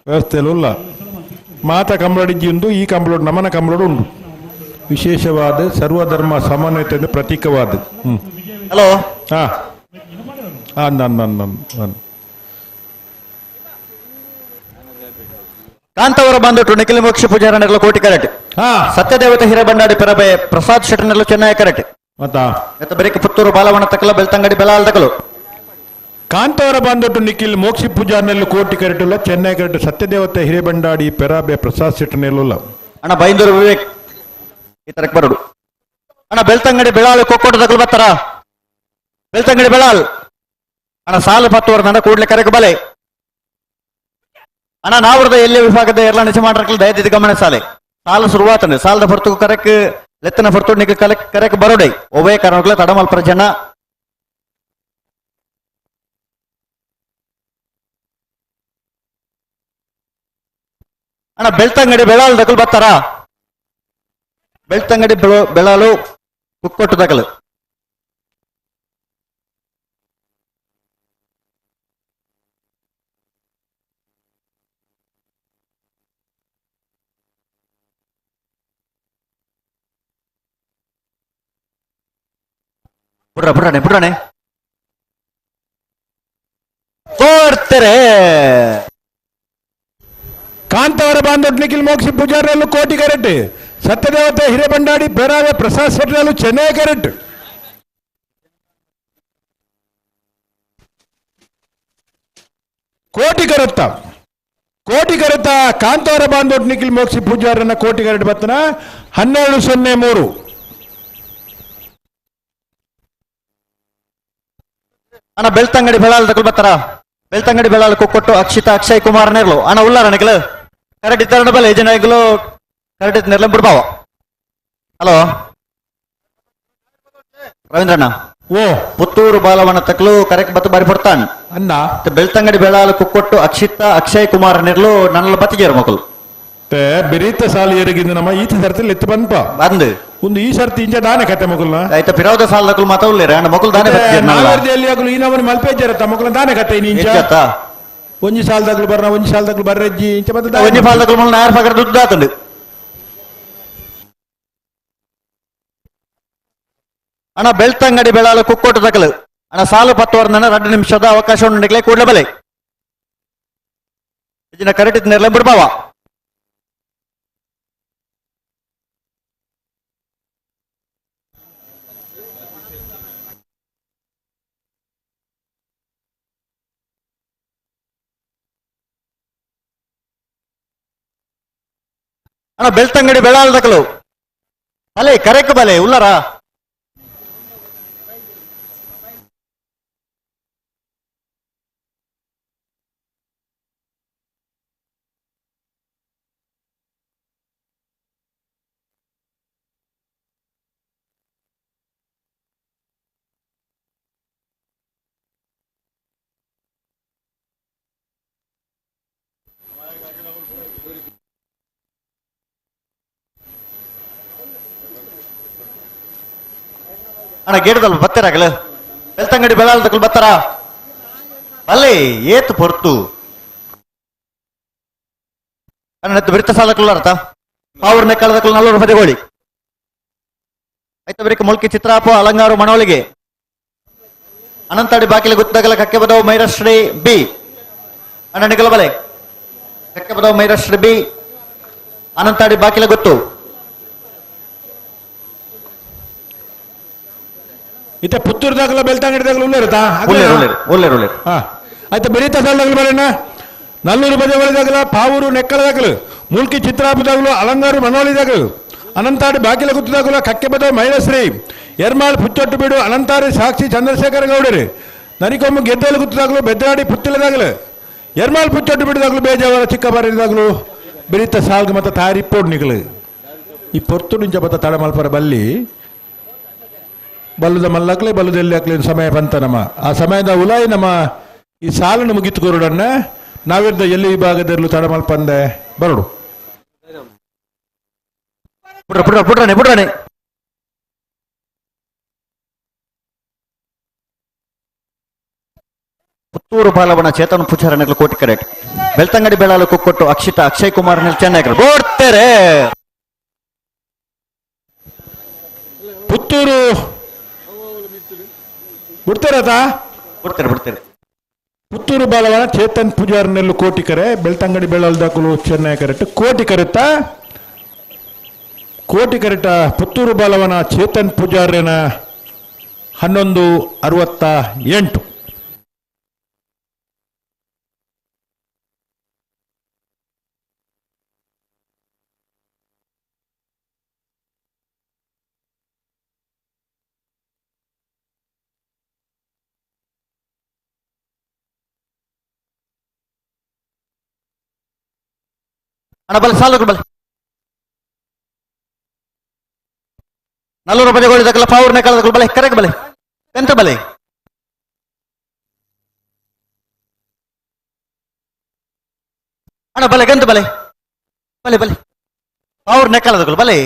ವ್ಯವಸ್ಥೆಯಲ್ಲಿ ಉಲ್ಲ ಮಾತ ಕಂಬಳಡಿಜ್ಜಿ ಉಂಟು. ಈ ಕಂಬಳೋಡು ನಮನ ಕಂಬಳೋಡು ಉಂಟು. ವಿಶೇಷವಾದ ಸರ್ವಧರ್ಮ ಸಮನ್ವಯತೆ ಪ್ರತೀಕವಾದ. ಹ್ಮ್ ಹಲೋ ಹಾ ಹಾ ನನ್ ನನ್ ನನ್ ನನ್ ಕಾಂತವರ ಬಂದುಟ್ಟು ನಿಖಿಲ ಮೋಕ್ಷ ಪೂಜಾರನೆಲ್ಲ ಕೋಟಿ ಕರೆಟ್. ಸತ್ಯದೇವತೆ ಹಿರೇಬಂಡಾಡಿ ಪೆರಬೆ ಪ್ರಸಾದ್ ಶೆಟ್ಟನೆಲ್ಲ ಚೆನ್ನೈ ಕರೆಟ್. ಮತ್ತ ಬೆರಕೆ ಪುತ್ತೂರು ಬಾಲವಣ ತಕಲ ಬೆಳ್ತಂಗಡಿ ಬೆಲಾಲ್ ತಕಲು. ಕಾಂತವರ ಬಂದೊಟ್ಟು ನಿಖಿಲ್ ಮೋಕ್ಷಿ ಪೂಜಾರ್ನೆಲ್ಲ ಕೋಟಿ ಕರೆಟುಲ್ಲ ಚೆನ್ನೈ ಕರೆಟು ಸತ್ಯದೇವತೆ ಹಿರೇಬಂಡಾಡಿ ಪೆರಾಬೆ ಪ್ರಸಾದ್ ಶೆಟ್ಟನೆಲ್ಲ. ಅಣ್ಣ ಬೈಂದೂರು ವಿವೇಕ್ ಈ ತರಕ್ ಬರಡು. ಅಣ್ಣ ಬೆಳ್ತಂಗಡಿ ಬೆಳಾಲ್ ಕೊಕ್ಕೋಟ ತಕಲು ಬರ್ತಾರ. ಬೆಳ್ತಂಗಡಿ ಬೆಳಾಲ್ ಅಣ್ಣ ಸಾಲು ಪತ್ತುವರ್ ನನ್ನ ಕೂಡ್ಲೆ ಕರೆಕ್ ಬಲೆ. ಅಣ್ಣ ನಾವ್ರದ ಎಲ್ಲಿ ವಿಭಾಗದ ಎಲ್ಲ ನಿಜ ಮಾಡ್ರಕ್ಲ ದಯದಿದ್ದು ಗಮನ ಸಾಲೆ ಸಾಲ ಶುರುವಾತನೆ ಸಾಲದ ಹೊರತು ಕರೆಕ್ ಲೆತ್ತನ ಹೊರತು ನಿಗ ಕರೆಕ್ ಬರೋಡೈ ಒಬ್ಬೇ ಕಾರಣಗಳ ತಡಮಲ್ಪ ಜನ. ಅಣ್ಣ ಬೆಳ್ತಂಗಡಿ ಬೆಳಾಲ್ ದಕಲು ಬರ್ತಾರ. ಬೆಳ್ತಂಗಡಿ ಬೆಳಾಲು ಕುಕ್ಕೊಟ್ಟು ದಕಲು. ಬಿಡ್ರ ಬಿಡ್ರಾಣೆ ಬಿಡ್ರಾಣೆ ಕೊಡ್ತಾರೆ. ಕಾಂತವರ ಬಾಂಧವ್ ನಿಖಿಲ್ ಮೋಕ್ಷಿ ಪೂಜಾರಲ್ಲೂ ಕೋಟಿ ಕರೆಟ್ ಸತ್ಯದೇವತೆ ಹಿರೇಬಂಡಾಡಿ ಬೇರಾವೆ ಪ್ರಸಾದ್ ಶೆಟ್ಟರಲ್ಲೂ ಚೆನ್ನೈ ಕರೆಟ್. ಕೋಟಿ ಕರುತ್ತ ಕೋಟಿ ಕರುತ್ತ ಕಾಂತವರ ಬಾಂಧವ್ ನಿಖಿಲ್ ಮೋಕ್ಷಿ ಪೂಜಾರನ್ನ ಕೋಟಿ ಕರೆಟ್ ಬತ್ತನ 12-03. ಅಣ್ಣ ಬೆಳ್ತಂಗಡಿ ಬೆಳಾಲ್ ತಕಲ್ ಬರ್ತಾರ. ಬೆಳ್ತಂಗಡಿ ಬೆಳಾಲ್ ಕೊಟ್ಟು ಅಕ್ಷಿತಾ ಅಕ್ಷಯ್ ಕುಮಾರ್ ನೇರ್ಲು. ಅಣ್ಣ ಉಲ್ಲಾರ ಅಣ್ಣಗಳು ಕರೆಕ್ಟ್ ಇದ್ದಾರಣ ಬಲ್ಲ ಏಜೆಂಟ್ಗಳು ಕರೆಕ್ಟ್ ಇದ್ದ ನೆರ್ಲಂ ಬಿಡ್ಬಾವ. ಹಲೋ ರವೀಂದ್ರಣ್ಣ ಓ ಪುತ್ತೂರು ಬಾಲವನ ತಕಲು ಕರೆಕ್ಟ್ ಬತ್ತು ಬಾರಿ ಪಡ್ತಾನೆ ಅಣ್ಣ. ಬೆಳ್ತಂಗಡಿ ಬೆಳಾಲ್ ಕುಕ್ಕೊಟ್ಟು ಅಕ್ಷಿತಾ ಅಕ್ಷಯ್ ಕುಮಾರ್ ನೆರ್ಲು ನನ್ನ ಬತ್ತಿಗೇರು ಮಕ್ಕಳು ಬೆರೀತ ಸಾಲ ಏರಿಗಿಂದ ನಮ್ಮ ಈತ ಸರ್ತಿ ಎತ್ತು ಬಂದ್ಪ ಬಂದು ಒಂದು ಈ ಸರ್ತಿ ಇಂಚ ದಾನೆ ಕತೆ ಮಗುಲ್ನ ಆಯ್ತಾ ಪಿರಾವದ ಸಾಲ ಮಾತಾಡ್ಲಿರ ಅಣ್ಣ ಮಕ್ಕಳು ದಾನೆ ನಾವರ್ದಿಯಲ್ಲಿ ಆಗಲು ಈ ನಮ್ಮನೆ ಮಲ್ಪೇಜರ ಮಕ್ಕಳ ದಾನೆ ಕತೆ ಇಂಚ ಒಂಜಿ ಸಾಲದಾಗ್ಲು ಬರ್ನ ಒಂಜಿ ಸಾಲದಾಗ್ಲು ಬರ್ರಜ್ಜಿ ಇಂಚ ಮತ್ತೆ ಒಂಜಿ ಸಾಲದಾಗ್ಲು ಮಲ್ಲ ನಾಯರ್ ಪಗರ ದುಡ್ಡು ಆತಂಡು. ಅಣ್ಣ ಬೆಳ್ತಂಗಡಿ ಬೆಳಾಲು ಕುಕ್ಕೋಟ ತಕಲು. ಅಣ್ಣ ಸಾಲು ಪತ್ತುವರ್ ನನ್ನ 2 ನಿಮಿಷದ ಅವಕಾಶ ಉಂಡಿಗ್ಲೆ ಕೂಡಲೇ ಬಲೆ ಇದನ್ನ ಕರೆಕ್ಟ್ ನೆರ್ಲೆ ಬಿಡ್ಬಾವ. ಅಣ್ಣ ಬೆಳ್ತಂಗಡಿ ಬೆಳಾಲ್ ತಕಲು ಬಲೆ ಕರೆಕ್ ಬಲೆ ಉಲ್ಲರ. ಅಣ್ಣ ಗೇಟದಲ್ಪ ಬತ್ತೀರಾಗಲ ಬೆಳ್ತಂಗಡಿ ಬೆಳಾಲ್ ತಕಲು ಬತ್ತಾರ ಅಲ್ಲೇ ಏತು ಪೊರ್ತು ಅಣ್ಣ ಬಿರ್ತ ಸಾಲಕ್ಕಲ್ಲಾರತ ಪಾವೂರ್ ನೆಕ್ಕಳದಕ್ಕಲ್ 4 ಪದಗೋಳಿ ಆಯ್ತು ಬರೀಕ ಮೊಳ್ಕಿ ಚಿತ್ರಾಪ ಅಲಂಗಾರು ಮನೋಳಿಗೆ ಅನಂತಾಡಿ ಬಾಕಿಲ ಗುತ್ತಗಲ ಕಕ್ಕೆ ಬದವು ಮೈರಶ್ರೀ ಬಿ. ಅಣ್ಣ ನಿಕಲ ಬಲೆ ಕಕ್ಕೆಪದವು ಮೈರಾಷ್ಟ್ರ ಬಿ ಅನಂತಾಡಿ ಬಾಕಿಲ ಗೊತ್ತು. ಇತ್ತ ಪುತ್ತೂರು ದಾಖಲ ಬೆಳ್ತಂಗಡಿ ದಾಖಲ ಉಳ್ಳೇರುತ್ತಾ? ಉಳ್ಳೇರು ಉಳ್ಳೇರು ಉಳ್ಳೇರು ಉಳ್ಳೇರು. ಹಾ ಆಯ್ತಾ ಬೆರೀತಾ ಸಾಲದಾಗಲು ಬರೋಣ. ನಲ್ಲೂರು ಬಜೆ ದಾಖಲ, ಪಾವೂರು ನೆಕ್ಕಲ ದಾಖಲು, ಮುಲ್ಕಿ ಚಿತ್ರಾಪು ದಾಖಲು, ಅಲಂಗಾರು ಮನೋಳಿ ದಾಖಲು, ಅನಂತಾಡಿ ಬಾಕಿಲ ಗುತ್ತು ದಾಖಲು, ಕಕ್ಕೆಬದ ಮಹಿಳಶ್ರೀ, ಎರ್ಮಾಳ್ ಪುಚ್ಚೊಟ್ಟು ಬೀಡು, ಅನಂತಾರಿ ಸಾಕ್ಷಿ ಚಂದ್ರಶೇಖರ ಗೌಡರು, ನರಿಕೊಮ್ಮು ಗೆದ್ದಲು ಗುತ್ತು ದಾಖಲು, ಬೆದ್ರಾಡಿ ಪುತ್ತಿಲ ದಾಖಲು, ಎರ್ಮಾಳ್ ಪುಚ್ಚೊಟ್ಟು ಬೀಡು ದಾಖಲು, ಬೇಜಾವರ ಚಿಕ್ಕಬಾರಿ ದಾಖಲು, ಬೆರೀತ ಸಾಲ್ಗ ಮತ್ತು ತಾರಿ ಪೋಡ್ನಿಗಳು. ಈ ಪೊರ್ತು ನಿಂಚ ಬತ್ತ ತಡಮಲ್ಪರ ಬಲ್ಲಿ ಬಲ್ಲದ ಮಲ್ಲಕ್ಲೆ ಬಲ್ಲದಲ್ಲಿ ಹಾಕ್ಲಿ ಸಮಯ ಬಂತ ನಮ್ಮ ಆ ಸಮಯದ ಉಲಾಯಿ ನಮ್ಮ ಈ ಸಾಲನ್ನು ಮುಗಿತು ಕೊರಡನ್ನ ನಾವಿದ್ದ ಎಲ್ಲಿ ವಿಭಾಗದಲ್ಲೂ ತಡಮಲ್ಪಂದೆ ಬರಡು. ಪುಟ್ರ ಪುಟ್ರ ಪುಟ್ರಾಣೆ ಪುಟ್ರಾಣೆ. ಪುತ್ತೂರು ಬಾಲವನ ಚೇತನ ಪೂಜಾರನೆಗಳು ಕೋಟಿ ಕರೆಕ್ಟ್. ಬೆಳ್ತಂಗಡಿ ಬೆಳಾಲು ಕುಕ್ಕೊಟ್ಟು ಅಕ್ಷಿತಾ ಅಕ್ಷಯ್ ಕುಮಾರ್ ಚೆನ್ನೈ ಬೋಡ್ತಾರೆ. ಪುತ್ತೂರು ಬಿಡ್ತಾರತಾ? ಬಿಡ್ತಾರೆ ಬಿಡ್ತಾರೆ. ಪುತ್ತೂರು ಬಾಲವನ ಚೇತನ್ ಪೂಜಾರನೆಲ್ಲು ಕೋಟಿ ಕರೆ, ಬೆಳ್ತಂಗಡಿ ಬೆಳಲ್ ದಾಖಲು ಚೆನ್ನೈ ಕರೆಕ್ಟ್ ಕೋಟಿ ಕರೆತ ಕೋಟಿ ಕರೆಟ ಪುತ್ತೂರು ಬಾಲವನ ಚೇತನ್ ಪೂಜಾರನ 11:68. ಅಣ್ಣ ಬಲ ಸಾಲು ಬಲ ನಲ್ಲೂರು ಬಜೆಗಳು ದಕ್ಕಲ ಪಾವೂರ್ನ ಕಳೆದ ಬಲೆ ಕರೆಕ್ ಬಲೆ ಎಂತ ಬಲೆ ಅಣ್ಣ ಬಲೆ ಗಂತ ಬಲೆ ಬಲೆ ಬಲೆ ಪಾವೂರ್ನ ಕಳೆದ ಬಲೆ.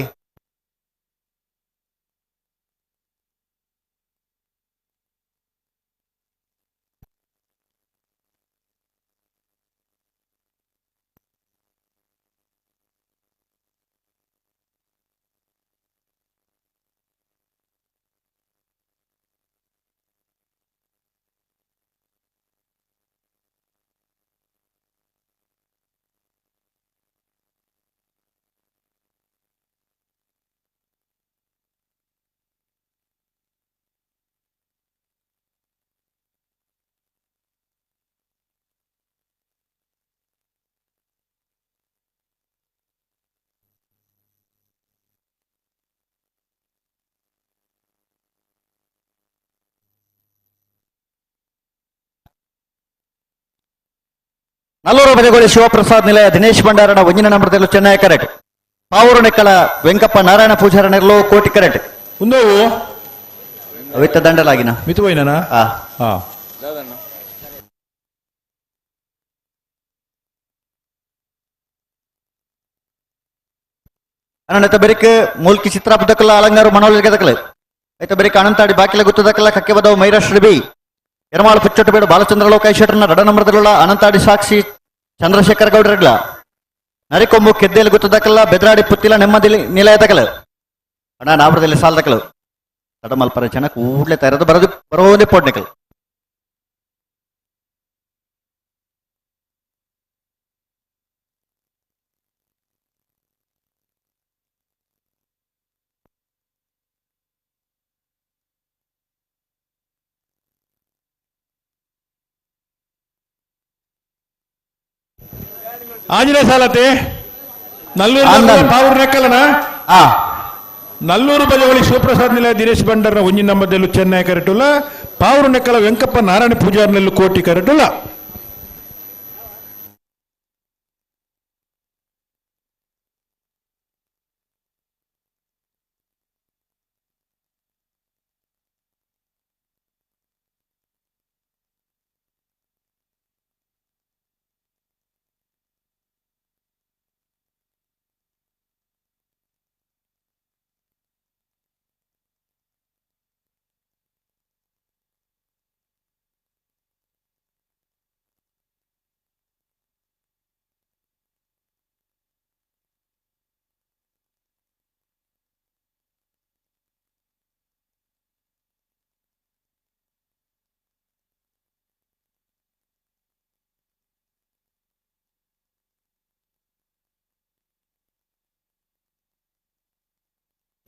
ನಲ್ಲೂರು ಬಜೆಗೋಳಿ ಶಿವಪ್ರಸಾದ್ ನಿಲಯ ದಿನೇಶ್ ಭಂಡಾರಣ ಒಂಜಿನ ನಂಬರದಲ್ಲೂ ಚೆನ್ನೈ ಕರೆಕ್ಟ್. ಪಾವೂರು ನೆಕ್ಕಲ ವೆಂಕಪ್ಪ ನಾರಾಯಣ ಪೂಜಾರ ನೆರಳು ಕೋಟಿ ಕರೆಕ್ಟ್. ಉಂದವು ಅವಿತ್ತ ದಂಡಲಾಗಿನ ಮಿತುವೈನ. ಹಾ ಅಣ್ಣ ಬೆರಿಕ್ ಮೂಲ್ಕಿ ಚಿತ್ರಾಪದಕ್ಕಲ್ಲ ಅಲಂಗಾರು ಮನೋಲಿಗೆ ದಕ್ಕಲೆ ಐತ ಬೆರಿಕ್ ಅನಂತಾಡಿ ಬಾಕಿಲ ಗುತ್ತದಕ್ಕಲ್ಲ ಕಕ್ಕೆ ಬದವು ಮೈರಾಷ್ಟ್ರ ಬಿ ಎರಮಾಳು ಪುಚ್ಚೊಟ್ಟು ಬೇಡು ಬಾಲಚಂದ್ರ ಲೋಕೇಶ್ವರನ ರಡ ನಂಬರದಲ್ಲ ಅನಂತಾಡಿ ಸಾಕ್ಷಿ ಚಂದ್ರಶೇಖರ ಗೌಡರಗ್ಲ ನರಿಕೊಂಬು ಕೆದ್ದೇಲು ಗುತ್ತದಕ್ಕಲ್ಲ ಬೆದ್ರಾಡಿ ಪುತ್ತಿಲ ನೆಮ್ಮದಿ ನಿಲಯದಕಲ ಅಣ್ಣ ನಾಬ್ರದಲ್ಲಿ ಸಾಲದಕಲು ತಡಮಲ್ಪರ ಜನ ಕೂಡ್ಲೆ ತಯಾರದು ಬರೋದು ಬರೋದೇ ಪೋಡ್ನಿಕಲ್. ಆಂಜನೇಯ ಸಾಲತೆ ನಲ್ಲೂರು ಪಾವೂರು ನೆಕ್ಕಲನ ನಲ್ಲೂರು ಬಜವಳಿ ಶಿವಪ್ರಸಾದ್ ನಿಲಯ ದಿನೇಶ್ ಭಂಡಾರನ ಒಂಜಿನ ನಂಬದಲ್ಲೂ ಚೆನ್ನೈ ಕರೆಟುಲ್ಲ ಪಾವೂರು ನೆಕ್ಕಲ ವೆಂಕಪ್ಪ ನಾರಾಯಣ ಪೂಜಾರ್ನಲ್ಲೂ ಕೋಟಿ ಕರೆಟುಲ್ಲ.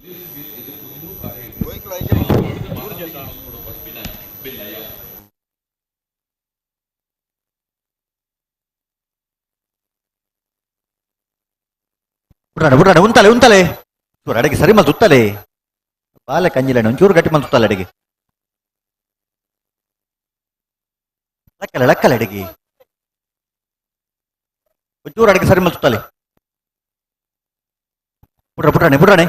ಬುಡ್ರಾಣೆ ಬುಡ್ರಾಣೆ ಉಂತಲೆ ಉಂತಲೆ ಚೂರು ಅಡಿಗೆ ಸರಿ ಮಲ್ ತುತ್ತಲೆ ಬಾಲೆ ಕಂಜಿಲೇನೆ ಒಂಚೂರು ಗಟ್ಟಿ ಮಲ್ ತುತ್ತಲೆ ಅಡಿಗೆ ಲಕ್ಕಲೆ ಲಕ್ಕಲೆ ಅಡಿಗೆ ಒಂಚೂರು ಅಡಿಗೆ ಸರಿ ಮಲ್ ತುತ್ತಲೆ ಬುಡ್ರ ಬುಡ್ರಾಣೆ ಬುಡ್ರಾಣೆ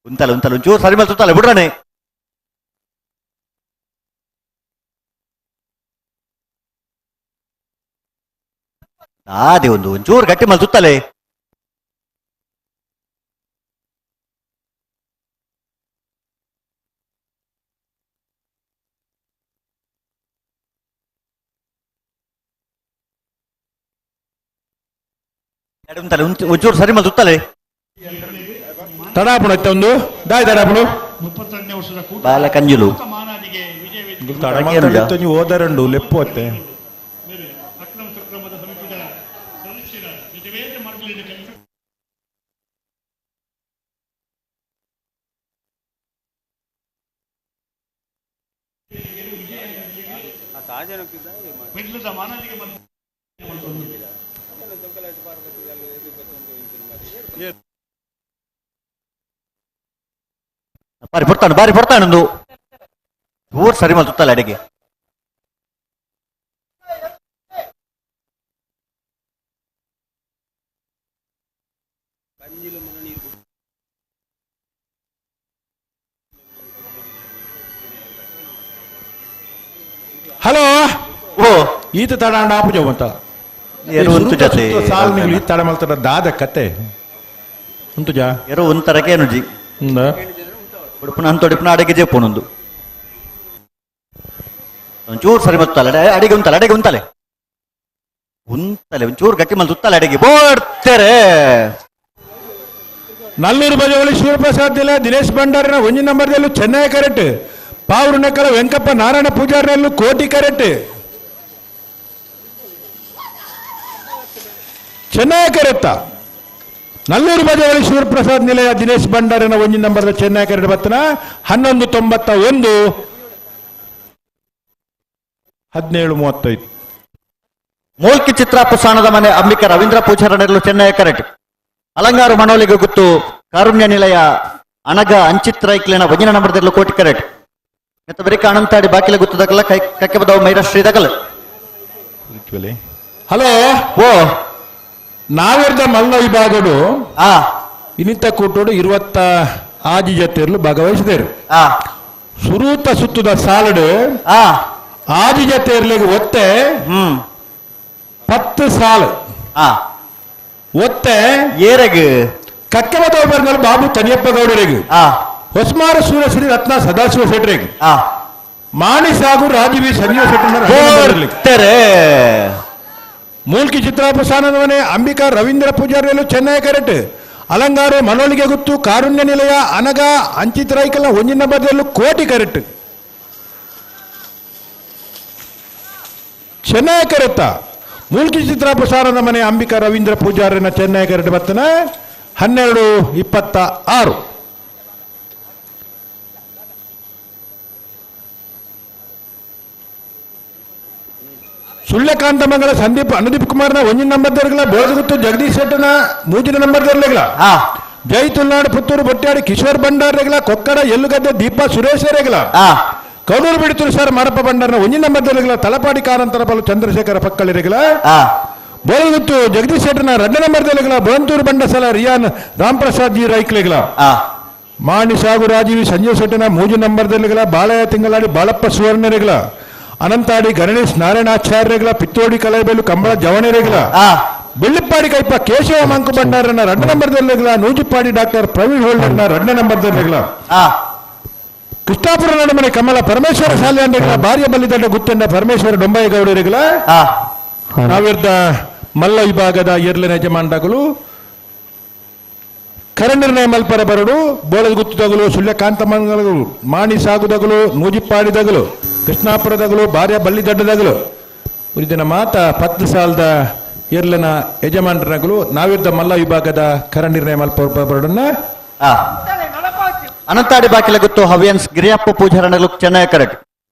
ಉಂತಲೆ ಉಂತಲೆ ಒಂಚೂರು ಸರಿ ಮಲ್ ತುತ್ತಲೆ ಬುಡ್ರಾಣೆ ಆದಿ ಒಂದು ಒಂಚೂರು ಗಟ್ಟಿ ಮಲ್ ತುತ್ತಲೆ ಉಂತಲೆ ಒಂಚೂರು ಸರಿ ಮಲ್ ತುತ್ತಲೆ ತಡಾಪುಣ ಒಂದು ದಾಯ್ ತಡಾಪುಣ ಬಾಲ ಕಂಜುಲು ಓದರಂಡು ಲೆಪ್ಪು ಅತ್ತೆ ಬಾರಿ ಪೊರ್ತಾನು ಬಾರಿ ಪೊರ್ತಾನೊಂದು ಊರ್ ಸರಿ ಮಲ್ ತುತ್ತಲ್ಲ ಅಡಿಗೆ ಹಲೋ ಓ ಈತ ತಡ ಆಪುಜ ಅಂತ ಎರು ಉಂತು ಜತೆ ಸಾಲ್ ನೀವು ಈ ತಡ ಮಲ್ತಡ ದಾದ ಕತೆ ಉಂತುಜಾ ಎರು ಒಂತರಕ್ಕೆ ಏನುಜಿ ಉಡುಪುನ ಅಂತೊಡಿಪುನ ಅಡಿಗೆ ಜೇಪುನೊಂದು ಒಂಚೂರು ಸರಿ ಮತ್ತಲ್ಲ ಅಡಿಗೆ ಉಂತಲೆ ಅಡಿಗೆ ಉಂತಲೆ ಉಂತಲೆ ಒಂಚೂರು ಗಟ್ಟಿ ಮಲ್ ತುತ್ತಲೆ ಅಡಿಗೆ ಬೋಡ್ತೇರೆ ನಲ್ಲೂರು ಬಜವಳಿ ಶಿವಪ್ರಸಾದ್ ಇಲ್ಲ ದಿನೇಶ್ ಭಂಡಾರಿನ ಒಂಜಿ ನಂಬರ್ದಲ್ಲೂ ಚೆನ್ನೈ ಕರೆಕ್ಟ್ ಪಾವೂರು ನಕಲ ವೆಂಕಪ್ಪ ನಾರಾಯಣ ಪೂಜಾರಿನಲ್ಲೂ ಕೋಟಿ ಕರೆಕ್ಟ್ ಚೆನ್ನೈ ಕರೆಕ್ಟ ನಲ್ಲೂರು ಬಜವಳಿ ಶಿವಪ್ರಸಾದ್ ನಿಲಯ ದಿನೇಶ್ ಭಂಡಾರಿನ ಒಂಜಿ ನಂಬರ್ದ ಚೆನ್ನೈ ಕರೆಕ್ಟ್ ಬತ್ತನ 11:91 17:35. ಮೂಲ್ಕಿ ಚಿತ್ರ ಪುಸಾಣದ ಮನೆ ಅಂಬಿಕಾ ರವೀಂದ್ರ ಪೂಜಾರನೆರಲು ಚೆನ್ನೈ ಕರೆಕ್ಟ್ ಅಲಂಗಾರು ಮನೋಲಿಗೆ ಗುತ್ತು ಕಾರುಣ್ಯ ನಿಲಯ ಅಣಗ ಅಂಚಿತ್ ರೈಕ್ಲಿನ ವಜಿನ ನಂಬರ್ದಿರಲು ಕೋಟಿ ಕರೆಕ್ಟ್ ನೆತ್ತ ಬರಿಕ ಅನಂತಾಡಿ ಬಾಕಿಲ ಗುತ್ತು ದಕಲ ಕೈ ಕಕ್ಕೆ ಬದವು ಮೈರಾಶ್ರೀ ದಕಲ. ಹಲೋ ಓ ನಾವಿರ್ದ ಮಲ್ಲ ವಿಭಾಗಡು ಇನ್ನಿತ ಕೂಟೋಡು 26 ಜೊತೆಯಲ್ಲೂ ಭಾಗವಹಿಸಿದರು. ಸುರೂತ ಸುತ್ತದ ಸಾಲಡು ಆದಿ ಜೊತೆಯರ್ಲಿಗೆ ಒತ್ತೆ 10 ಸಾಲು ಒತ್ತೆ ಏರಗು ಕಕ್ಕಮದೋಬರ್ನಲ್ಲಿ ಬಾಬು ತನಿಯಪ್ಪ ಗೌಡರಿಗೆ, ಹೊಸ್ಮಾರ ಸೂರ್ಯಶ್ರೀ ರತ್ನ ಸದಾಶಿವ ಶೆಟ್ಟರಿಗೆ, ಮಾಣಿ ಸಾಗು ರಾಜೀವಿ ಸಂಜೀವ ಶೆಟ್ಟರ್, ಮೂಲ್ಕಿ ಚಿತ್ರಾಪಸಾನದವನೇ ಅಂಬಿಕಾ ರವೀಂದ್ರ ಪೂಜಾರಿಯಲ್ಲೂ ಚೆನ್ನೈ ಕರೆಕ್ಟ್, ಅಲಂಗಾರು ಮನೋಳಿಗೆ ಗುತ್ತು ಕಾರುಣ್ಯ ನಿಲಯ ಅನಗ ಅಂಚಿತ್ ರೈಕಲ್ನ ಒಂಜಿನ ಬದಿಯಲ್ಲೂ ಕೋಟಿ ಕರೆಕ್ಟ್, ಚೆನ್ನೈ ಕರೆಕ್ಟ ಮೂಲ್ಕಿ ಚಿತ್ರಾಪಸಾರದ ಮನೆ ಅಂಬಿಕಾ ರವೀಂದ್ರ ಪೂಜಾರಿನ ಚೆನ್ನೈ ಕರೆಕ್ಟ್ ಬತ್ತನ 12:26. ಸುಳ್ಯಕಾಂತ ಮಂಗಳ ಸಂದೀಪ್ ಅನುದೀಪ್ ಕುಮಾರ್ನ ಒಂಜಿನ ನಂಬರ್ ದೊರಕಲ, ಬೋಳಗುತ್ತು ಜಗದೀಶ್ ಶೆಟ್ಟನ ಮೂಜಿನ ನಂಬರ್ ದೊರಕಲ, ಜೈ ತುಲ್ನಾಡು ಪುತ್ತೂರು ಬೊಟ್ಟಾಡಿ ಕಿಶೋರ್ ಭಂಡಾರ್ ರೆಗ್ಲ, ಕೊಕ್ಕಡ ಎಲ್ಲುಗದ್ದೆ ದೀಪಾ ಸುರೇಶ್ ರೆಗ್ಲ, ಕೌಡೂರು ಬಿಡಿತೂರು ಸರ್ ಮಾರಪ್ಪ ಭಂಡಾರ್ನ ಒಂಜಿನ ನಂಬರ್ ದೊರಕಲ, ತಲಪಾಡಿ ಕಾರಂತರ ಬಲು ಚಂದ್ರಶೇಖರ ಪಕ್ಕಳಿ ರೆಗ್ಲ, ಬೋಳಗುತ್ತು ಜಗದೀಶ್ ಶೆಟ್ಟನ 2 ನಂಬರ್ ದೊರಕಲ, ಬೊಳಂತೂರು ಬಂಡಸಲ ರಿಯಾನ್ ರಾಮ್ಪ್ರಸಾದ್ ಜಿ ರೈಕ್ಲೆಗ್ಲ, ಮಾಣಿ ಸಾಗು ರಾಜೀವಿ ಸಂಜೀವ್ ಶೆಟ್ಟನ 3 ನಂಬರ್ ದೊರಕಲ, ಬಾಳಯ್ಯ ತಿಂಗಳಾಡಿ ಬಾಳಪ್ಪ ಸುವರ್ಣ ರೆಗ್ಲ, ಅನಂತಾಡಿ ಗಣೇಶ್ ನಾರಾಯಣಾಚಾರ್ಯಗಳ, ಪಿತ್ತೋಡಿ ಕಲೈಬೇಲು ಕಂಬಳ ಜವಣೆರೆಗಳ, ಬೆಳ್ಳಿಪ್ಪಾಡಿ ಕೈಪ ಕೇಶವ ಮಂಕು ಭಂಡಾರನ 2 ನಂಬರ್ ದೊರಕಲ, ನೂಜಿಪ್ಪಾಡಿ ಡಾಕ್ಟರ್ ಪ್ರವೀಣ್ ಹೋಲ್ಡರ್ನ 2 ನಂಬರ್ ದೊರಕಲ, ಕೃಷ್ಣಾಪುರ ನಡುಮನೆ ಕಮಲ ಪರಮೇಶ್ವರ ಶಾಲೆಗಳ, ಭಾರ್ಯ ಬಲಿದಡ್ಡ ಗುತ್ತಂಡ ಪರಮೇಶ್ವರ ಡೊಂಬಯ್ಯಗೌಡರಿಗಳ. ನಾವಿರ್ದ ಮಲ್ಲ ವಿಭಾಗದ ಎರ್ಲಿನ ಯಜಮಾನಗಳು ಕರ ನಿರ್ಣಯ ಮಲ್ಪರ ಬರಡು ಬೋಳದ ಗುತ್ತುದಗಲು ಸುಳ್ಯ ಕಾಂತಮಂಗಲಗಳು ಮಾಣಿ ಸಾಗುದಗಲು ನೂಜಿಪ್ಪಾಡಿದಗಲು ಕೃಷ್ಣಾಪುರದಗಲು ಭಾರ್ಯ ಬಳ್ಳಿದಡ್ಡದಗಲು ಉರಿದಿನ ಮಾತ 10 ಸಾಲದ ಎರ್ಲನ ಯಜಮಾನರನಗಲು ನಾವಿದ್ದ ಮಲ್ಲ ವಿಭಾಗದ ಕರ ನಿರ್ಣಯ ಮಲ್ಪ ಬರಡನ್ನ ಅನಂತಾಡಿ ಬಾಕಿಲ ಗುತ್ತು ಹವ್ಯನ್ಸ್ ಗಿರಿಯಪ್ಪ ಪೂಜಾರನಗಲು ಚೆನ್ನೈ ಕರೆಕ್ಟ್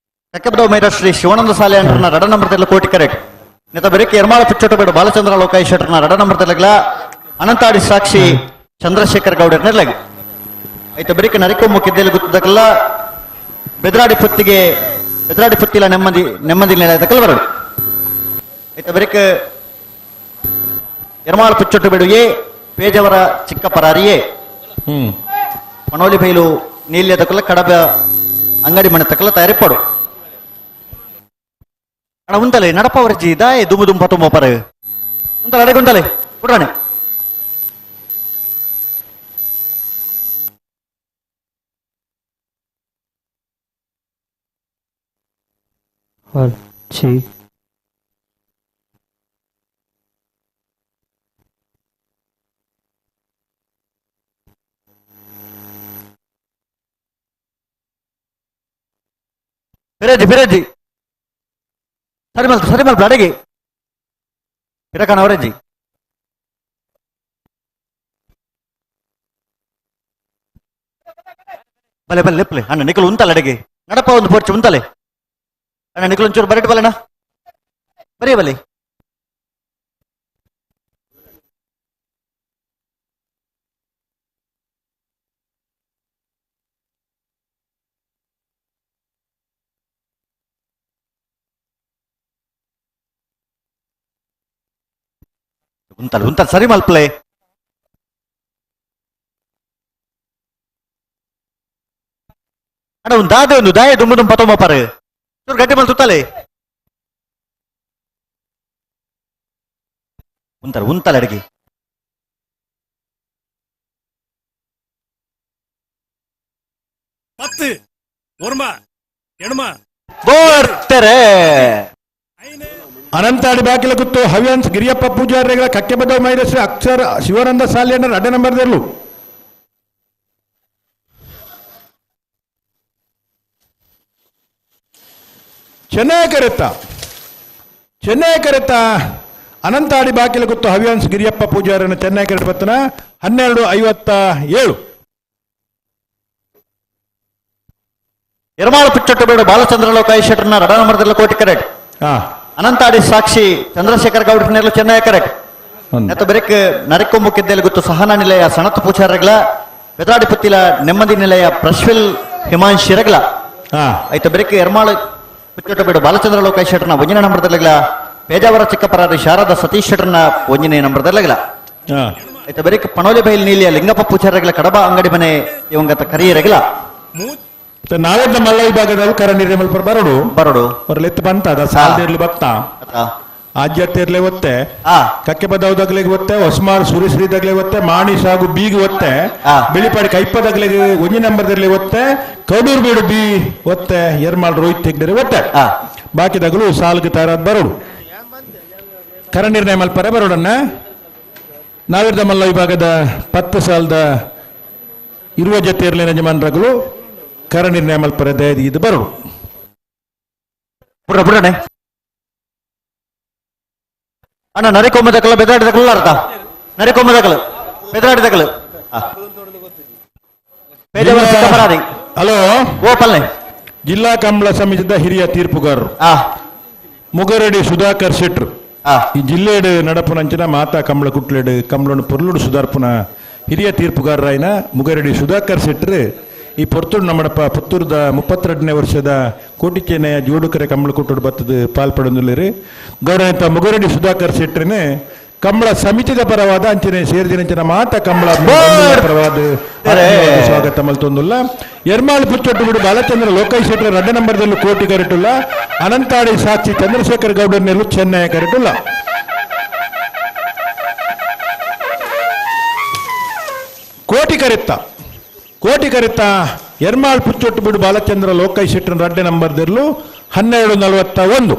ಕಕ್ಕಬದವ ಮೈರ ಶ್ರೀ ಶಿವಾನಂದ ಸಾಲೆ ಅಂಡ್ರನ ರಡ ನಂಬರ್ ಕೋಟಿ ಕರೆಕ್ಟ್ ನೆತ ಬೆರಕೆ ಎರ್ಮಾಳ ಪಿಚ್ಚೋಟಬೇಡು ಬಾಲಚಂದ್ರ ಲೋಕಾಯಿ ಶೆಟ್ಟರ್ನ ರಡ ನಂಬರ್ ತೆಲಗ್ಲ ಅನಂತಾಡಿ ಸಾಕ್ಷಿ ಚಂದ್ರಶೇಖರ್ ಗೌಡರ್ ನೆರ್ಲಗ್ ಐತ ಬೆರಕೆ ನರಿಕೊಮ್ಮು ಕಿದ್ದೆಲು ಗುತ್ತದಕಲ್ಲ ಬೆದ್ರಾಡಿ ಪುತ್ತಿಗೆ ಬೆದ್ರಾಡಿ ಪುತ್ತಿಲ ನೆಮ್ಮದಿ ನೆಮ್ಮದಿ ನಿಲಯದಕಲ್ ಬರಡು ಐತ ಬೆರಕೆ ಎರ್ಮಾಳ ಪಿಚ್ಚೊಟ್ಟಬೇಡು ಎ ಪೇಜವರ ಚಿಕ್ಕಪರಾರಿಯೇ ಪಣೋಲಿ ಬೈಲು ನೀಲ್ಯದಕಲ್ಲ ಕಡಬ ಅಂಗಡಿ ಮನೆ ತಕಲ್ಲ ತಯಾರಿಪಾಡು ಅಣ್ಣ ಉಂತಲೆ ನಡಪವರ್ಜಿ ದಾಯೆ ದುಮು ದುಂಪ ತುಂಬ ಪರ ಉಂತಲೆ ಅಡೆ ಗುಂತಲೆ ಕುಡ್ರಾಣೆ ಬಿರಜಿ ಬಿರಜಿ ಸರಿ ಮಲ್ ಸರಿ ಮಲ್ ಅಡಿಗೆ ಪಿರಕಣ ಅವರಜ್ಜಿ ಬಲೆ ಬಲೆ ಲೆಪ್ಲೆ ಅಣ್ಣ ನಿಖಲು ಉಂತಲ್ಲ ಅಡಿಗೆ ನಡಪ ಒಂದು ಪೋರ್ಚು ಉಂತಲೆ ಅಣ್ಣ ನಿಖಲು ಒಂಚೂರು ಬರಟ್ ಬಲೆಣ್ಣ ಬರೀ ಬಲೆ ಉಂತಲ್ಲ ಉಂತಲ್ಲ ಸರಿ ಮಲ್ಪ್ಲೆ ಅಣ್ಣ ಒಂದು ದಾದೆ ಒಂದು ದಾಯ ದುಂಬು ದುಂಬ ಪತೊಂಬ ಪರ ಚೂರು ಗಟ್ಟಿ ಮಲ್ ತುತ್ತಲೆ ಉಂತಲ್ಲ ಉಂತಲ್ಲ ಅಡಿಗೆ 10 ಒರ್ಮ ಎಣ್ಮ ಬೋರ್ತಾರೆ ಅನಂತಾಡಿ ಬಾಕಿಲ ಗುತ್ತು ಹವ್ಯನ್ಸ್ ಗಿರಿಯಪ್ಪ ಪೂಜಾರಿಗಳ ಕಕ್ಕೆಬದ ಮೈರಶ್ರೀ ಅಕ್ಷರ ಶಿವಾನಂದ ಸಾಲಿಯಣ್ಣರ ಅಡ್ಡ ನಂಬರ್ ದೇರ್ಲು ಚೆನ್ನೈ ಕರೆತ್ತ ಚೆನ್ನೈ ಕರೆತ್ತ ಅನಂತಾಡಿ ಬಾಕಿಲ ಗುತ್ತು ಹವ್ಯನ್ಸ್ ಗಿರಿಯಪ್ಪ ಪೂಜಾರನ ಚೆನ್ನೈ ಕರೆಟ್ ಬತ್ತನ 12:57. ಎರ್ಮಾಳ ಪಿಚ್ಚೊಟ್ಟು ಬೇಡು ಬಾಲಚಂದ್ರ ಲೋಕಾಯಿ ಶೆಟ್ಟರ್ನ ರಡ ನಂಬರ್ ಕೋಟಿ ಕರೆಕ್ಟ್ ಅನಂತಾಡಿ ಸಾಕ್ಷಿ ಚಂದ್ರಶೇಖರ್ ಗೌಡ ನೆರಳು ಚೆನ್ನೈ ಕರೆಕ್ಟ್ ನೆತ್ತ ಬೆರಕ್ ನರಿಕೊಂಬು ಕಿದ್ದೆಲ್ ಗುತ್ತು ಸಹನಾ ನಿಲಯ ಸಣತ್ ಪೂಜಾರಗಳ ಬೆದ್ರಾಡಿ ಪುತ್ತಿಲ ನೆಮ್ಮದಿ ನಿಲಯ ಪ್ರಶ್ವಿಲ್ ಹಿಮಾಂಶಿರಗಳ ಆಯ್ತು ಬೆರಕ್ ಎರ್ಮಾಳ ಪಿಚ್ಚೊಟ್ಟಬೇಡು ಬಾಲಚಂದ್ರ ಲೋಕಾಯಿ ಶೆಟ್ಟರ್ನ ಒಂಜಿನ ನಂಬರ್ದಲ್ಲಗಳ ಪೇಜಾವರ ಚಿಕ್ಕಪರಾರಿ ಶಾರದಾ ಸತೀಶ್ ಶೆಟ್ಟರ್ನ ಒಂಜಿನ ನಂಬರ್ದಲ್ಲಗಳ ಆಯ್ತು ಬೆರಕ್ ಪಣೋಲಿ ಬೈಲ್ ನೀಲಿಯ ಲಿಂಗಪ್ಪ ಪೂಜಾರಗಳ ಕಡಬ ಅಂಗಡಿ ಮನೆ ಇವಂಗತ ಕರಿಯರಗಳ ನಾವೆಲ್ಲ ಮಲ್ಲ ವಿಭಾಗದಲ್ಲಿ ಕರ ನಿರ್ಮಲ್ ಬರಡು ಬರಡು ಹೊರಲೆತ್ತು ಬಂತ ಅದ ಸಾಲದಿರ್ಲಿ ಬತ್ತ ಆದ್ಯತೆರ್ಲೆ ಒತ್ತೆ ಕಕ್ಕೆ ಬದವದಾಗ್ಲಿಗೆ ಒತ್ತೆ ಹೊಸ್ಮಾರ್ ಸುರಿಶ್ರೀದಾಗ್ಲೆ ಒತ್ತೆ ಮಾಣಿ ಸಾಗು ಬೀಗಿ ಒತ್ತೆ ಬಿಳಿಪಾಡಿ ಕೈಪದಾಗ್ಲಿಗೆ ಒಂಜಿ ನಂಬರ್ದಲ್ಲಿ ಒತ್ತೆ ಕಡೂರು ಬೀಡು ಬಿ ಒತ್ತೆ ಎರ್ಮಾಲ್ ರೋಹಿತ್ ತೆಗ್ದರೆ ಒತ್ತೆ ಬಾಕಿದಾಗಲು ಸಾಲ್ಗೆ ತಯಾರಾದ ಬರೋಡು ಕರ ನಿರ್ಣಯ ಮಲ್ಪರೆ ಬರೋಡನ್ನ ನಾವಿರ್ದ ಮಲ್ಲ ವಿಭಾಗದ 10 ಸಾಲದ ಇರುವ ಜೊತೆಯರ್ಲಿನ ಯಜಮಾನರಾಗಲು ಕರ ನಿರ್ಣಯ ಮಲ್ಪರೆ ದಯದಿ ಇದು ಬರೋಡು ಬುಡ್ರ ಬುಡ್ರಣೆ ಅಣ್ಣ ನರಿಕೊಂಬದಕಲ್ಲ ಬೆದರಾಡಿದಕಲ್ಲ ಅರ್ಥ ನರಿಕೊಂಬದಕಲು ಬೆದರಾಡಿದಕಲು ಹಲೋ ಓ ಪಲ್ಲೆ ಜಿಲ್ಲಾ ಕಂಬಳ ಸಮಿತಿದ ಹಿರಿಯ ತೀರ್ಪುಗಾರರು ಮುಗರಡಿ ಸುಧಾಕರ್ ಶೆಟ್ರು ಈ ಜಿಲ್ಲೆಡು ನಡಪುನಂಚಿನ ಮಾತಾ ಕಂಬಳ ಕುಟ್ಲೆಡು ಕಂಬಳನ್ನು ಪೊರ್ಲುಡು ಸುಧಾರ್ಪುನ ಹಿರಿಯ ತೀರ್ಪುಗಾರರಾಯಿನ ಮುಗರಡಿ ಸುಧಾಕರ್ ಶೆಟ್ರು ಈ ಪೊರ್ತುಡು ನಮ್ಮಡಪ್ಪ ಪುತ್ತೂರದ 32ನೇ ವರ್ಷದ ಕೋಟಿಚೇನೆಯ ಜೋಡುಕರೆ ಕಂಬಳ ಕುಟ್ಟುಡು ಬತ್ತದ ಪಾಲ್ಪಡೊಂದುಲ್ಲೇರಿ ಗೌರವಿತ ಮುಗರಡಿ ಸುಧಾಕರ್ ಶೆಟ್ರನೆ ಕಂಬಳ ಸಮಿತಿದ ಪರವಾದ ಅಂಚನೆ ಸೇರಿದಿನಂಚಿನ ಮಾತ ಕಂಬಳ ಪರವಾದ ಸ್ವಾಗತ ಮಲ್ತೊಂದುಲ್ಲ. ಎರ್ಮಾಳು ಪುಚ್ಚೊಟ್ಟು ಬಿಡು ಬಾಲಚಂದ್ರ ಲೋಕೈ ಶೆಟ್ಟರ್ ರಡ್ಡ ನಂಬರ್ದಲ್ಲೂ ಕೋಟಿ ಕರೆಟುಲ್ಲ. ಅನಂತಾಡಿ ಸಾಕ್ಷಿ ಚಂದ್ರಶೇಖರ್ ಗೌಡರ್ನೆಲ್ಲೂ ಚೆನ್ನೈ ಕರೆಟುಲ್ಲ. ಕೋಟಿ ಕರೆತ್ತ ಕೋಟಿ ಕರೆತ್ತ ಎರ್ಮಾಳ್ ಪುಚ್ಚೊಟ್ಟು ಬಿಡು ಬಾಲಚಂದ್ರ ಲೋಕೈ ಶೆಟ್ಟರ್ ರಡ್ಡೆ ನಂಬರ್ದಲ್ಲೂ 12:41.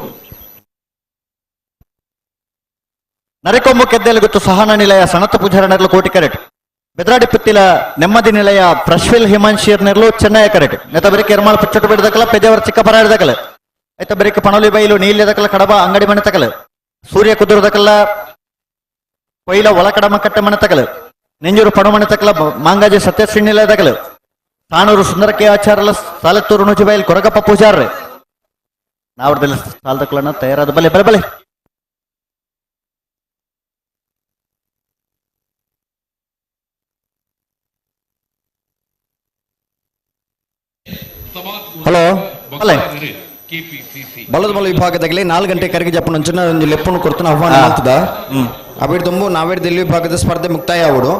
ನರಿಕೊಂಬು ಕೆದ್ದೆಲು ಗೊತ್ತು ಸಹನ ನಿಲಯ ಸಣತ ಪೂಜಾರ ನೆರಳು ಕೋಟಿ ಕರೆಟ್. ಬೆದ್ರಾಡಿ ಪುತ್ತಿಲ ನೆಮ್ಮದಿ ನಿಲಯ ಫ್ರೆಶ್ವೆಲ್ ಹಿಮಾಂಶಿಯರ್ ನೆರ್ಲು ಚೆನ್ನೈ ಕರೆಟ್ ನೆತ ಬರಿಕೆ ಎರ್ಮಾಳ್ ಪುಚ್ಚೊಟ್ಟು ಬಿಡದಕಲ ಪೆಜವರ ಚಿಕ್ಕಪರ ಹಿಡ್ದಕಲ ಐತ ಬರಿಕೆ ಪಣೋಲಿ ಬೈಲು ನೀಲ್ಯದಕಲ ಕಡಬ ಅಂಗಡಿ ಮನೆ ತಕಲ ಸೂರ್ಯ ಕುದುರದಕಲ್ಲ ಕೊಯ್ಲ ಒಳಕಡಮ ಕಟ್ಟೆ ಮನೆ ತಕಲ ನೆಂಜೂರು ಪಣಮಣೆ ತಕಲ ಮಾಂಗಾಜಿ ಸತ್ಯಶ್ರೀ ನಿಲಯದಕಲ ಸಾಣೂರು ಸುಂದರ ಕೆ ಆಚಾರಲ ಸಾಲತ್ತೂರು ನುಜಿಬೈಲ್ ಕೊರಗಪ್ಪ ಪೂಜಾರ್ರೆ ನಾವರ್ದಲ್ಲಿ ಸಾಲದಕಲನ ತಯಾರಾದ ಬಲೆ ಬಲೆ ಬಲೆ. ಹಲೋ. ಅಲ್ಲ. ಬಲದ ಬಲ ವಿಭಾಗದಾಗಲಿ 4 ಗಂಟೆ ಕರೆಗೆ ಜಪ್ಪನ ಒಂಚಿನ ಒಂಜಿ ಲೆಪ್ಪುನು ಕೊಡ್ತಾನ ಆಹ್ವಾನ ಮಾಡ್ತದ. ಅಬಿಡ್ ತುಂಬು ನಾವೇಡ್ ದಿಲ್ಲಿ ವಿಭಾಗದ ಸ್ಪರ್ಧೆ ಮುಕ್ತಾಯ ಆವಡು.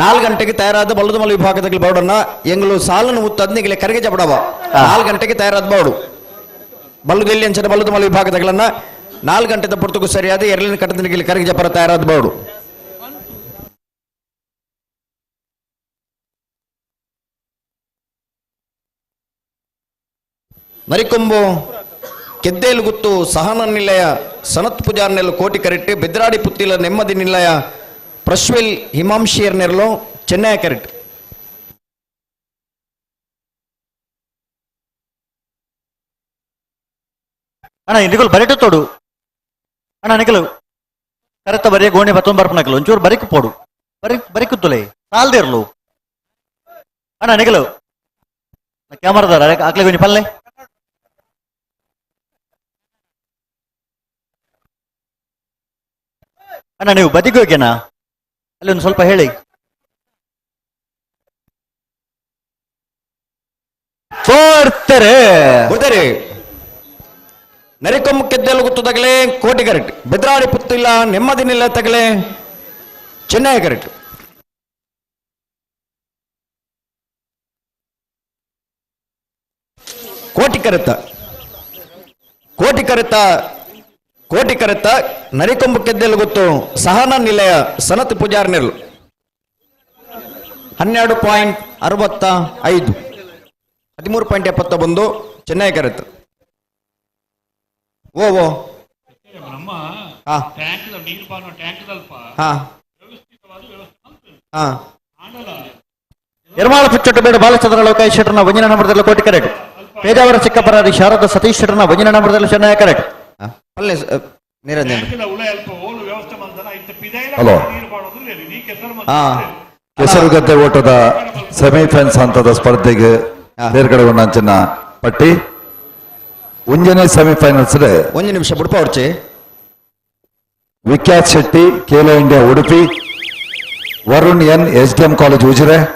4 ಗಂಟೆಗೆ ತಯಾರಾದ ಬಲದ ಮಲ ವಿಭಾಗದಾಗಲಿ ಬೌಡನ್ನ ಎಂಗಳು ಸಾಲನ್ನು ಉತ್ತದ್ನಿಗೆ ಕರೆಗೆ ಜಪಡವ. 4 ಗಂಟೆಗೆ ತಯಾರಾದ ಬೌಡು ಬಲ್ಲುದೆಲ್ಲಿ ಅಂಚನ ಬಲ್ಲದ ಮಲ ವಿಭಾಗದಾಗಲನ್ನ 4 ಗಂಟೆದ ಪುರ್ತಕ್ಕೂ ಸರಿಯಾದ ಎರಲಿನ ಕಟ್ಟದನಿಗೆ ಕರೆಗೆ ಜಪರ ತಯಾರಾದ ಬೌಡು. ನರಿಕೊಂಬು ಕೆದ್ದೇಲು ಗುತ್ತು ಸಹನ ನಿಲಯ ಸನತ್ ಪೂಜಾರ್ ನೆಲ್ಲು ಕೋಟಿ ಕರೆಕ್ಟ್ ಬೆದ್ರಾಡಿ ಪುತ್ತಿಲ ನೆಮ್ಮದಿ ನಿಲಯ ಪ್ರಶ್ವೆಲ್ ಹಿಮಾಂಶಿಯರ್ ನೆರಳು ಚೆನ್ನೈ ಕರೆಕ್ಟ್. ಅಣ್ಣ ನಿಗಲು ಬರಿಟು ತೋಡು ಅಣ್ಣ ನಿಗಲು ಕರೆತ ಬರಿಯ ಗೋಣಿ ಬತ್ತೊಂದು ಬರ್ಪನಕಲು ಒಂಚೂರು ಬರಿಕು ಪೋಡು ಬರಿ ಬರಿಕುತ್ತುಲೆ ಸಾಲ್ದಿರ್ಲು ಅಣ್ಣ ನಿಗಲು ಕ್ಯಾಮರಾದಾರ ಆಕ್ಲೆ ಗೊಂಜಿ ಪಲ್ಲೆ ಅಣ್ಣ ನೀವು ಬದಿಗೆ ಹೋಗ್ಯನಾ ಅಲ್ಲಿ ಒಂದು ಸ್ವಲ್ಪ ಹೇಳಿ. ಬರ್ತಾರೆ ಬರ್ತಾರೆ. ನರಿಕೊಂಬು ಕೆದ್ದೆಲು ಗುತ್ತದಾಗಲೇ ಕೋಟಿ ಕರೆಕ್ಟ್ ಬೆದ್ರಾಡಿ ಪುತ್ತಿಲ್ಲ ನೆಮ್ಮದಿ ನಿಲ್ಲ ತಗಲೆ ಚೆನ್ನೈ ಕರೆಕ್ಟ್. ಕೋಟಿ ಕರೆತ ಕೋಟಿ ಕರೆತ ಕೋಟಿ ಕರೆತ ನರಿಕೊಂಬು ಕೆದ್ದೆಲು ಗೊತ್ತು ಸಹನ ನಿಲಯ ಸನತ್ ಪೂಜಾರ್ ನೆರಳು 12.65 13.71 ಚೆನ್ನೈ ಕರೆತ. ಓ ಓ ನಮ್ಮ ಹಾ. ಟ್ಯಾಂಕ್ ನೀರು ಬಾರೋ ಟ್ಯಾಂಕ್ ಅಲ್ಪ ಹಾ. ವ್ಯವಸ್ಥಿತವಾದ ವ್ಯವಸ್ಥೆ ಮಾಡ್ತೇವೆ. ಹಾ. ಆಂಡಲ ನಿರ್ಮಾಣ ಪುಚ್ಚೊಟ್ಟು ಬೇಡ ಬಾಲಚಂದ್ರ ಲೋಕಾಯ್ ಶೆಟ್ಟರ್ನ ವಂಜನ ನಂಬರದಲ್ಲಿ ಕೋಟಿ ಕರೆಕ್ಟ್ ಪೇಜಾವರ ಚಿಕ್ಕಪರಾರಿ ಶಾರದಾ ಸತೀಶ್ ಶೆಟ್ಟರ್ನ ವಂಜನ ನಂಬರದಲ್ಲಿ ಚೆನ್ನೈ ಕರೆಕ್ಟ್. ಅಲ್ಲೇ ನೀರಂಜನ್. ಟ್ಯಾಂಕ್ದ ಉಳ ಅಲ್ಪ ಓಲು ವ್ಯವಸ್ಥೆ ಮಾಡ್ತಾನ ಇತ್ತ ಪಿದೈಲ ಹಲೋ. ನೀರು ಬಾಡೋದು ಇಲ್ಲ ನೀ ಕೆಸರು ಹಾ. ಕೆಸರುಗದ್ದೆ ಓಟದ ಸೆಮಿಫೈನಲ್ಸ್ ಹಂತದ ಸ್ಪರ್ಧೆಗೆ ತೇರ್ಗಡೆಗೊಂಡಂಚಿನ ಪಟ್ಟಿ ಒಂಜನೇ ಸೆಮಿಫೈನಲ್ಸ್ ಒಂದು ನಿಮಿಷ ಬುಡ್ಪ ಹೊರ್ಚಿ. Vikhyat Shetty Khelo India Udupi, Varun N S D M college Ujire,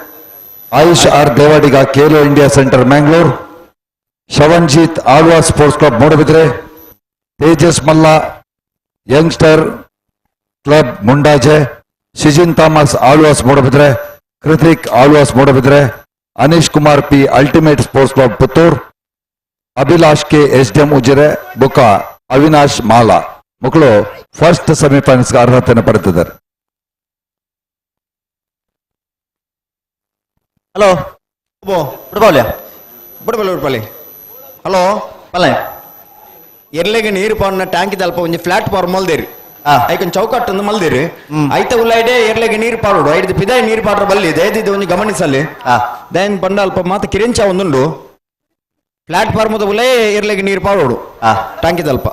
Ayush R Devadiga Khelo India centre Mangalore, Shavanjeet Alva sports club Moodbidri, Tejas Malla youngster club Mundaje, Shijin Thomas Alva's Moodbidri, Krithik Alva's Moodbidri, Anish Kumar P ultimate sports club Puttur, Abhilash K S D M Ujire, ಬುಕ್ಕ ಅವಿನಾಶ್ ಮಾಲಾ ಮಕ್ಕಳು first semifinals ಅರ್ಹತೆಯನ್ನು ಪಡೆದಿದ್ದಾರೆ. Hello ಬಿಡ್ಬಾವ್ಲ್ಯಾ? ಬಿಡ್ಬಾವ್ಲಿ, ಬಿಡ್ಬಾವ್ಲಿ. Hello ಪಲ್ಲೆ ಎರ್ಲೆಗೆ ನೀರು ಪಾವನ್ನ tank ಅಲ್ಪ ಒಂಜಿ flat ಪಾರ್ ಮಲ್ದೇರಿ ಐಕೊಂದು ಚೌಕಟ್ಟು ಮಲ್ದಿರಿ ಐತ ಉಲ್ಲೈಡೆ ಎರ್ಲೆಗೆ ನೀರು ಪಾಡೋಡು ಐದು ಪಿದಾಯಿ ನೀರು ಪಾಡ್ರ ಬಲ್ಲಿ ದಯದಿದ್ದು ಒಂಜಿ ಗಮನಿಸಲ್ಲಿ ದಯನ್ ಪಂಡ ಅಲ್ಪ ಮಾತ ಕಿರಿಂಚ ಒಂದುಂಡು ಫ್ಲಾಟ್ ಫಾರ್ಮದ ಉಲೇ ಎರ್ಲೆಗೆ ನೀರು ಪಾಡೋಡು ಟ್ಯಾಂಕ್ ಅಲ್ಪ.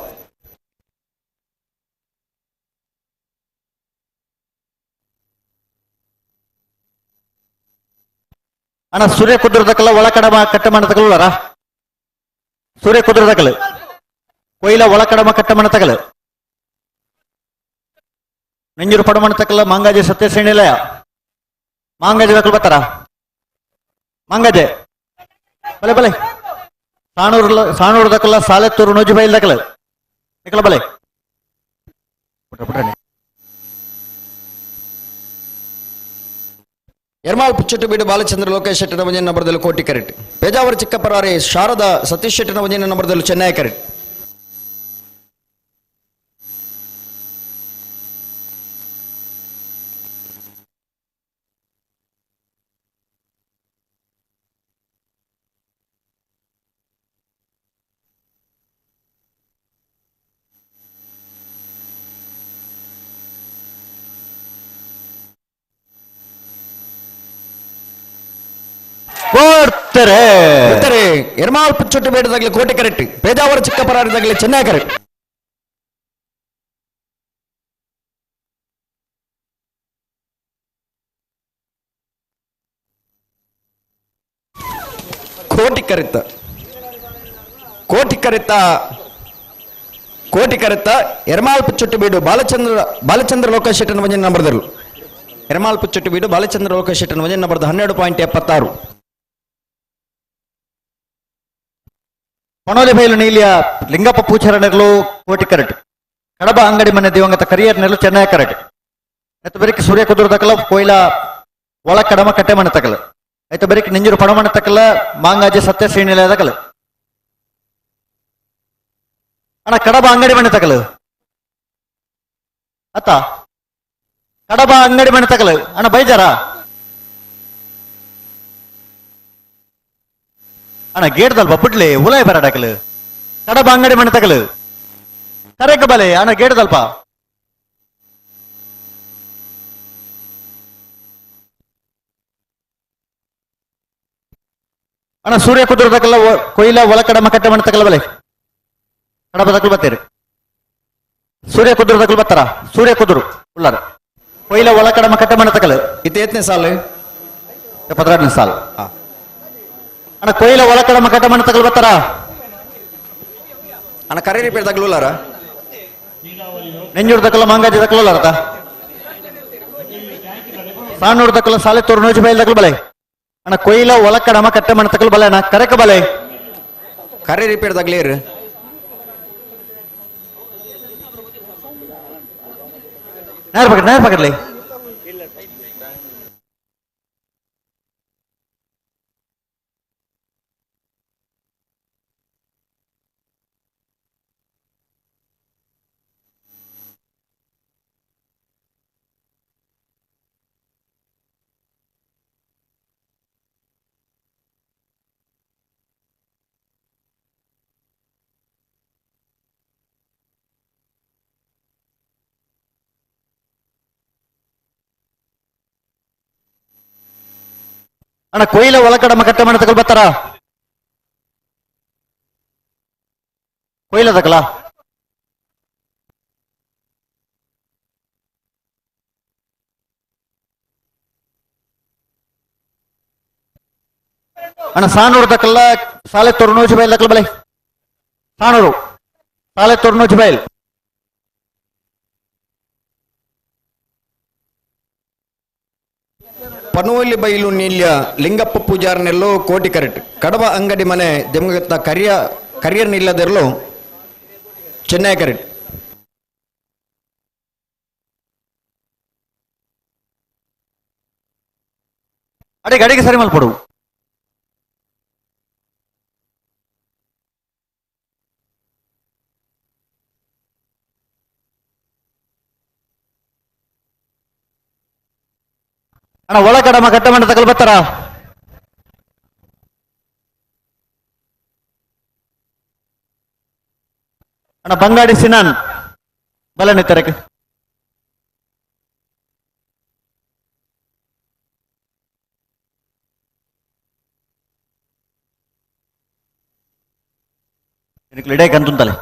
ಅಣ್ಣ ಸೂರ್ಯ ಕುದುರದಕ್ಕಲ್ಲ ಒಳಕಡಮ ಕಟ್ಟೆ ಮಾಡತಕ್ಕಲ್ಲ ಸೂರ್ಯ ಕುದುರದಕ್ಕಲ್ಲ ಕೊಯ್ಲ ಒಳಕಡಮ ಕಟ್ಟೆ ಮಾಡತಕ್ಕಲ್ಲ ನೆಂಜೂರು ಪಡ ಮಾಡತಕ್ಕಲ್ಲ ಮಾಂಗಾಜೆ ಸತ್ಯಶ್ರೇಣಿಲಯ ಮಾಂಗಾಜೆ ದಕ್ಕಲು ಬರ್ತಾರ ಮಾಂಗಾಜೆ ಬಲೆ ಬಲೆ ಸಾಣೂರು ಸಾಣೂರು ದಕ್ಕಲ್ಲ ಸಾಲೆತ್ತೂರು ನೊಜುಬೈಲ್ ದಕ್ಕಲ ನಿಕಲ ಬಲೆ ಪುಟ್ಟ ಪುಟ್ಟ. ಎರ್ಮಾಳ್ ಪುಚ್ಚಟ್ಟು ಬೀಡು ಬಾಲಚಂದ್ರ ಲೋಕೇಶ್ ಶೆಟ್ಟನ ಒಂಜನ ನಂಬರ್ದಲ್ಲಿ ಕೋಟಿ ಕರೆಕ್ಟ್ ಪೇಜಾವರ ಚಿಕ್ಕಪರಾರಿ ಶಾರದಾ ಸತೀಶ್ ಶೆಟ್ಟನ ಒಂಜನ ನಂಬರ್ದಲ್ಲಿ ಚೆನ್ನೈ ಕರೆಕ್ಟ್. ಬಿಡ್ತಾರೆ. ಎರ್ಮಾಲ್ ಪುಚ್ಚೊಟ್ಟು ಬೇಡದಾಗಲಿ ಕೋಟೆ ಕರೆಕ್ಟ್, ಪೇಜಾವರ ಚಿಕ್ಕಪರಾರದಾಗಲಿ ಚೆನ್ನೈ ಕರೆಕ್ಟ್. ಕೋಟಿ ಕರೆತ ಕೋಟಿ ಕರೆತ ಕೋಟಿ ಕರೆತ ಎರ್ಮಾಲ್ ಪುಚ್ಚೊಟ್ಟು ಬೀಡು ಬಾಲಚಂದ್ರ ಲೋಕೇಶ್ ಶೆಟ್ಟನ ಒಂಜಿ ನಂಬರ್ದರು. ಎರ್ಮಾಲ್ ಪುಚ್ಚೊಟ್ಟು ಬೀಡು ಬಾಲಚಂದ್ರ ಲೋಕೇಶ್ ಶೆಟ್ಟನ ಒಂಜಿ ನಂಬರ್ದ 12.76. ಪಣೋಲಿ ಬೈಲು ನೀಲಿಯ ಲಿಂಗಪ್ಪ ಪೂಚಾರನೆರ್ಲು ಕೋಟಿ ಕರೆಟ್, ಕಡಬ ಅಂಗಡಿ ಮನೆ ದಿವಂಗತ ಕರಿಯರ್ ನೆರಳು ಚೆನ್ನೈ ಕರೆಟ್. ಎತ್ತ ಬೆರಿಕ್ ಸೂರ್ಯ ಕುದುರು ತಕಲ ಕೊಯ್ಲ ಒಳ ಕಡಮ ಕಟ್ಟೆ ಮನೆ ತಕಲ. ಐತ ಬೆರಿಕ್ ನಿಂಜುರು ಪಣಮನೆ ತಕಲ ಮಾಂಗಾಜೆ ಸತ್ಯ ಶ್ರೀನಿಲಯ ತಕಲ. ಅಣ್ಣ ಕಡಬ ಅಂಗಡಿ ಮನೆ ತಕಲ ಅತ್ತ ಕಡಬ ಅಂಗಡಿ ಮನೆ ತಕಲ ಅಣ್ಣ ಬೈಜಾರ ಅಣ್ಣ ಗೇಟ್ದಲ್ಪ ಬಿಡ್ಲಿ ಉಲಾಯ್ ಬರಡಕಲು ಕಡಬ ಅಂಗಡಿ ಮನೆ ತಕಲು ಕರೆಕ ಬಲೆ ಅಣ್ಣ ಗೇಟ್ದಲ್ಪ. ಅಣ್ಣ ಸೂರ್ಯ ಕುದುರೆ ತಕಲ ಕೊಯ್ಲ ಒಳ ಕಡಮ ಕಟ್ಟೆ ಮನೆ ತಕಲ ಬಲೆ ಕಡಬ ತಕಲು ಬತ್ತೀರಿ. ಸೂರ್ಯ ಕುದುರು ತಕಲು ಬತ್ತಾರ ಸೂರ್ಯ ಕುದುರು ಉಳ್ಳಾರ ಕೊಯ್ಲ ಒಳ ಕಡಮ ಕಟ್ಟೆ ಮನೆ ತಕಲು. ಇದು ಎತ್ತನೇ ಸಾಲು? 72ನೇ ಸಾಲು. ಅಣ್ಣ ಕೊಯ್ಲ ಒಳ ಕಡಮ ಕಟ್ಟೆ ಮನೆ ತಕಲು ಬತ್ತಾರ ಅಣ್ಣ ಕರೇರಿ ಪೇರ್ ತಗಲುಲ್ಲಾರ ನೆಂಜೂರು ತಕಲ ಮಾಂಗಾಜಿ ತಕಲುಲ್ಲಾರತ ಸಾಣೂರು ತಕಲ ಸಾಲೆ ತೋರು ನೋಜಿ ಬೈಲ್ ತಕಲು ಬಲೆ. ಅಣ್ಣ ಕೊಯ್ಲ ಒಳ ಕಡಮ ಕಟ್ಟೆ ಮನೆ ತಕಲು ಬಲೆ ಅಣ್ಣ ಕರೆಕ ಬಲೆ ಕರೆ ರಿಪೇರ್ ತಗಲೇರು. ನೇರ ಪಕಡ್ ನೇರ ಪಕಡ್ಲಿ. ಅಣ್ಣ ಕೊಯ್ಲ ಒಳಕಡಮ ಕಟ್ಟೆ ಮನೆ ತಕಲ್ ಬರ್ತಾರ ಕೊಯ್ಲ ತಕಲ. ಅಣ್ಣ ಸಾನೂರು ತಕಲ್ಲ ಸಾಲೆ ತೊರ್ನೋಜಿ ಬೈಲ್ ತಕಲ್ ಬಲೆ ಸಾನೂರು ಸಾಲೆ ತೊರ್ನೋಜಿ ಬೈಲ್. ಪನೋಲಿ ಬೈಲು ನೀಲ್ಯ ಲಿಂಗಪ್ಪ ಪೂಜಾರನೆಲ್ಲೋ ಕೋಟಿ ಕರೆಟ್, ಕಡಬ ಅಂಗಡಿ ಮನೆ ದೆಮಗತ್ತ ಕರಿಯರ್ ನಿಲ್ಲದಿರಲು ಚೆನ್ನೈ ಕರೆಟ್. ಅಡಿಗೆ ಅಡಿಗೆ ಸರಿ ಮಲ್ಪಡು. ಅಣ್ಣ ಒಳ ಕಡಮ ಕಟ್ಟೆ ಮನೆ ತಕಲ್ ಬರ್ತಾರ ಅಣ್ಣ ಬಂಗಾಡಿ ಸಿನಾನ್ ಬಲ ನಿತ್ತರಕ್ಕೆ. ಇಡೇ ಕಂತುಂತಲೆ.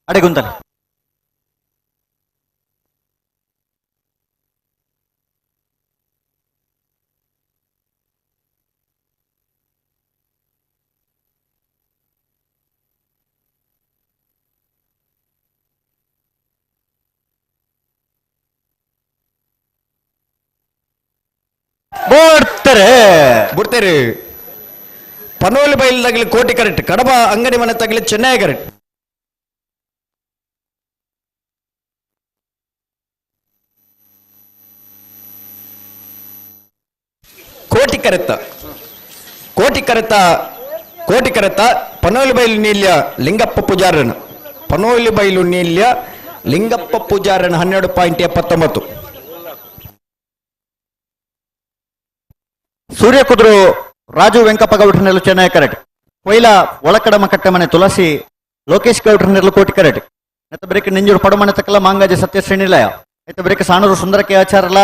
ಅಡೆಗುಂತಲೆ. ಬಿಡ್ತಾರೆ ಬಿಡ್ತಾರೆ. ಪನೋಲಿ ಬೈಲ್ ತಗಲಿ ಕೋಟಿ ಕರೆಕ್ಟ್, ಕಡಬ ಅಂಗಡಿ ಮನೆ ತಗಲಿ ಚೆನ್ನೈ ಕರೆಕ್ಟ್. ಕೋಟಿ ಕರೆತ ಕೋಟಿ ಕರೆತ ಕೋಟಿ ಕರೆತ ಪನೋಲಿ ಬೈಲು ನೀಲ್ಯ ಲಿಂಗಪ್ಪ ಪೂಜಾರನ ಪನೋಲಿ ಬೈಲು ನೀಲ್ಯ ಲಿಂಗಪ್ಪ ಪೂಜಾರನ 12.79. ಸೂರ್ಯ ಕುದುರು ರಾಜು ವೆಂಕಪ್ಪ ಗೌಡ್ರನೆಲ್ಲ ಚೆನ್ನೈ ಕರೆಕ್ಟ್. ಕೊಯ್ಲ ಒಳಕಡಮ ಕಟ್ಟೆಮನೆ ತುಳಸಿ ಲೋಕೇಶ್ ಗೌಡ್ರನೆಲ್ಲ ಕೋಟಿ ಕರೆಕ್ಟ್. ನೆತ್ತ ಬ್ರೇಕ್ ನೆಂಜೂರು ಪಡಮನೆ ತಕ್ಕಲ ಮಾಂಗಾಜೆ ಸತ್ಯಶ್ರೇಣಿಲಯ ಎತ್ತ ಬ್ರೇಕ್ ಸಾಣೂರು ಸುಂದರಕ್ಕೆ ಆಚಾರಲ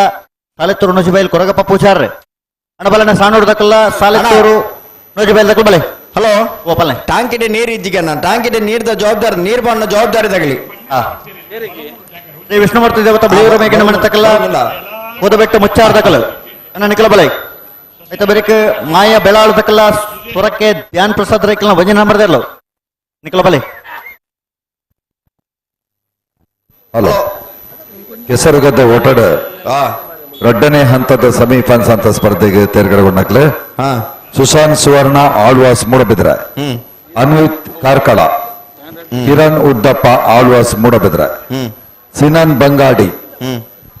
ಸಾಲೆತ್ತೂರು ನೊಜಿಬೈಲ್ ಕೊರಗಪ್ಪ ಪೂಜಾರ್ರೆ ಅಣ್ಣ ಬಲನ ಸಾಣೂರು ದಕ್ಕಲ್ಲ ಸಾಲೆತ್ತೂರು ನೊಜಿಬೈಲ್ ದಕ್ಕಲ ಬಲೆ. ಹಲೋ ಓ ಪಲ್ಲೆ ಟಾಂಕಿಡೆ ನೀರು ಇಜ್ಜಿಗೆ ಟಾಂಕಿಡೆ ನೀರ್ದ ಜವಾಬ್ದಾರಿ ನೀರ್ ಬಣ್ಣ ಜವಾಬ್ದಾರಿ ತಗಲಿ. ಶ್ರೀ ವಿಷ್ಣುಮೂರ್ತಿ ದೇವತ ಬಿಳಿಯೂರು ಮೇಗಿನ ಮನೆ ತಕ್ಕಲ್ಲ ಓದಬೆಟ್ಟು ಮುಚ್ಚಾರ ದಕ್ಕಲ ಅಣ್ಣ ನಿಖಲ ಬಲೆ. ಆಯ್ತಾ ಬೇರೆ ಮಾಯ ಬೆಳಾಳು ದಕ್ಕಲ್ಲ ಸುರಕ್ಕೆ ಧ್ಯಾನ್ ಪ್ರಸಾದ್ ರೈಕಲ್ನ ಒಂಜಿ ನಂಬರ್ ದೇರ್ಲು ನಿಖಲ ಬಲೆ. ಹಲೋ ಕೆಸರುಗದ್ದೆ ಓಟಡ್ ಎರಡನೇ ಹಂತದ ಸೆಮಿಫೈನಲ್ಸ್ ಅಂತ ಸ್ಪರ್ಧೆಗೆ ತೇರ್ಗಡೆಗೊಂಡಕ್ಲೆ ಸುಶಾಂತ್ ಸುವರ್ಣ Alvas Moodbidri, Anvith Karkala, Kiran Uddappa Alva's Moodbidri, Sinan Bangadi,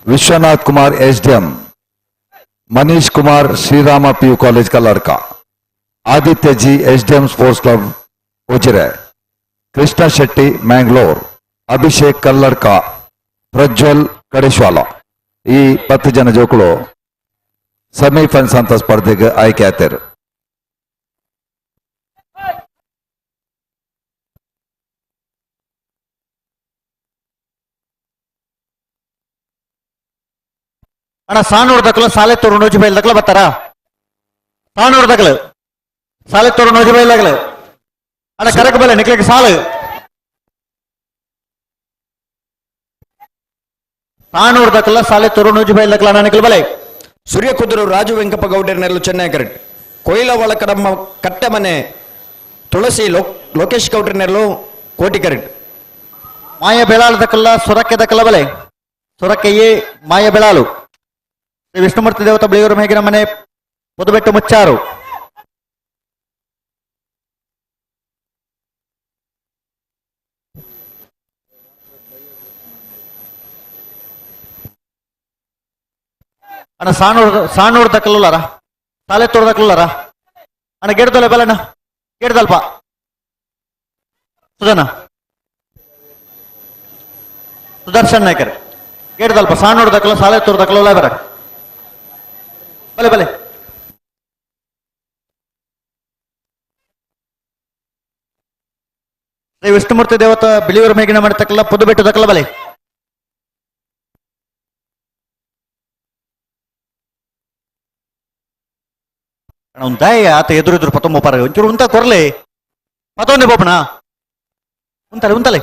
Vishwanath Kumar S D M, Manish Kumar Srirama PU college Kalladka, Aditya G S D M sports club Ujire, Krishna Shetty Mangalore, Abhishek Kalladka, Prajwal Kadeshwala. ಈ 10 ಜನ ಜೋಕುಳು semifinals ಅಂತ ಸ್ಪರ್ಧೆಗೆ ಆಯ್ಕೆ ಆಗ್ತಾರೆ. ಅಣ್ಣ ಸಾನೂರು ದಕ್ಕಲು ಸಾಲೆತ್ತೂರು ನೂಜಿಬೈಲ್ ದಕ್ಕಲು ಬರ್ತಾರಾ? ಸಾನೂರು ದಕ್ಕಲು ಸಾಲೆತ್ತೂರು ನೂಜಿಬೈಲ್ ದಕ್ಕಲು ಅಣ್ಣ ಕರಕ ಬಲೆ ನಿಕ್ಲಿಕ್ಕೆ ಸಾಲು ಸಾನೂರು ದಕ್ಕಲ ಸಾಲೆತ್ತೂರು ನೂಜಿಬೈಲ್ ದಕ್ಕಲ ಅಣ್ಣ ನಿಕ್ಲು ಬಲೆ. ಸೂರ್ಯ ಕುದುರು ರಾಜು ವೆಂಕಪ್ಪ ಗೌಡರ್ನೆಲ್ಲು ಚೆನ್ನೈ ಕರೆಕ್ಟ್ ಕೊಯ್ಲ ಒಳಕಡಮ್ಮ ಕಟ್ಟೆಮನೆ ತುಳಸಿ ಲೋಕೇಶ್ ಗೌಡ್ರನೆಲ್ಲು ಕೋಟಿ ಕರೆಕ್ಟ್. ಮಾಯ ಬೆಳಾಳು ದಕ್ಕಲ್ಲ ಸುರಕ್ಕೆ ದಕ್ಕಲ ಬಲೆ ಸುರಕ್ಕೆಯೇ ಮಾಯ ಬೆಳಾಲು. ಶ್ರೀ ವಿಷ್ಣುಮೂರ್ತಿ ದೇವತ ಬಿಳಿಯೂರು ಮೇಗಿನ ಮನೆ ಪುದುಬೆಟ್ಟು ಮುಚ್ಚಾರು. ಅಣ್ಣ ಸಾಣೂರು ಸಾಣೂರು ದಕ್ಕಲುಲ್ಲಾರ ಸಾಲೆತ್ತೂರು ದಕ್ಕಲುಲ್ಲಾರ ಅಣ್ಣ ಗೇಡ್ದಲ್ಲ ಬಲಣ್ಣ ಗೇಡ್ದಲ್ಪ ಸುಧನ ಸುದರ್ಶನ್ ನಾಯ್ಕರ್ ಗೇಡ್ದಲ್ಪ ಸಾಣೂರು ದಕ್ಕಲ ಸಾಲೆತ್ತೂರು ದಕ್ಕಲ ಬರ ಬಲೆ ಬಲೆ. ಶ್ರೀ ವಿಷ್ಣುಮೂರ್ತಿ ದೇವತ ಬಿಳಿಯೂರು ಮೇಗಿನ ಮನೆ ತಕ್ಕಲ್ಲ ಪುದುಬೆಟ್ಟು ದಕ್ಕಲ ಬಲೆ. ಅಣ್ಣ ಉಂತಾಯ ಆತ ಎದುರು ಎದುರು ಪತ್ತೊಂಬ ಪಾರ ಒಂಚೂರು ಉಂತ ಕೊರ್ಲೆ ಪತ್ತೊಂದೆ ಬೋಪಣ ಉಂತಲೆ ಉಂತಲೆ.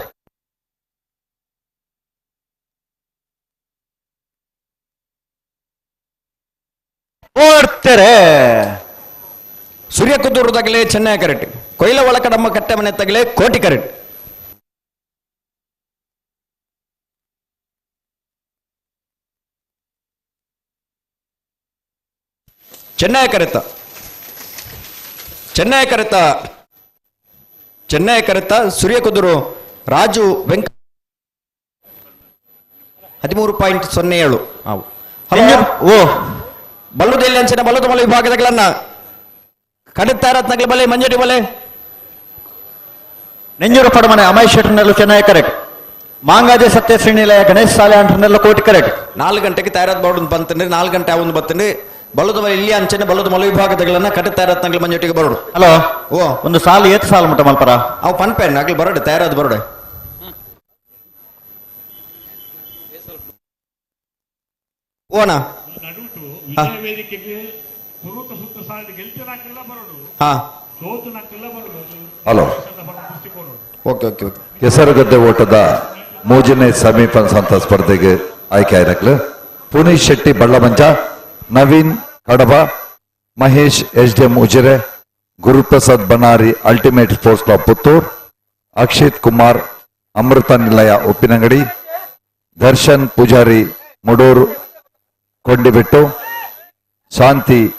ಓಡ್ತಾರೆ ಸೂರ್ಯ ಕುದೂರು ತಗಲೆ ಚೆನ್ನೈ ಕರೆಕ್ಟ್ ಕೊಯ್ಲ ಒಳಕಡಮ್ಮ ಕಟ್ಟೆ ಮನೆ ತಗಲೆ ಕೋಟಿ ಕರೆಕ್ಟ್. ಚೆನ್ನೈ ಕರೆತ ಚೆನ್ನೈ ಕರೆತ ಚೆನ್ನೈ ಕರೆತ ಸೂರ್ಯ ಕುದುರು ರಾಜು ವೆಂಕ 13.07. ಓ ಬಲ್ಲುದೆಲ್ಲಿ ಅಂಚಿನ ಬಲ್ಲದ ಮಲೆ ವಿಭಾಗದಗಳನ್ನ ಕಡುತ್ತಾರತ್ನಗಳ ಬಲೆ ಮಂಜಡಿ ಬಲೆ. ನೆಂಜೂರು ಪಡಮನೆ ಅಮಯ್ ಶೆಟ್ಟರ್ನಲ್ಲೂ ಚೆನ್ನೈ ಕರೆಕ್ಟ್ ಮಾಂಗಾಜೆ ಸತ್ಯ ಶ್ರೀನಿಲಯ ಗಣೇಶ್ ಸಾಲೆ ಅಂಟರ್ನೆಲ್ಲ ಕೋಟಿ ಕರೆಕ್ಟ್. 4 ಗಂಟೆಗೆ ತಯಾರಾದ ಬೋರ್ಡ್ ಬಂತಂದ್ರೆ 4 ಗಂಟೆ ಒಂದು ಬರ್ತಂದ್ರೆ ಬಲ್ಲದ ಮಲೆ ಇಲ್ಲಿ ಅಂಚನೆ ಬಲ್ಲದ ಮಲೆ ವಿಭಾಗದಗಳನ್ನ ಕಡುತ್ತಾರತ್ನಗಳ ಮಂಜೊಟ್ಟಿಗೆ ಬರೋಡು. ಹಲೋ ಓ ಒಂದು ಸಾಲು ಏತ್ ಸಾಲು ಮುಟ್ಟ ಮಲ್ಪರ ಅವು ಪನ್ಪೆನ್ ಆಗ್ಲಿ ಬರೋಡೆ ತಯಾರಾದ ಬರೋಡೆ. ಓಣ ಹಲೋ ಓಕೆ ಓಕೆ ಓಕೆ ಕೆಸರುಗದ್ದೆ ಓಟದ ಮೂರನೇ ಸೆಮಿಫೈನಲ್ಸ್ ಅಂತ ಸ್ಪರ್ಧೆಗೆ ಆಯ್ಕೆ ಆಯ್ತು Puneeth Shetty Ballamanja, Naveen Kadaba, Mahesh S D M Ujire, Guruprasad Banari ultimate sports club Puttur, Akshit Kumar Amrita Nilaya Uppinangady, Darshan Poojary Mudur Kondibettu, Shanti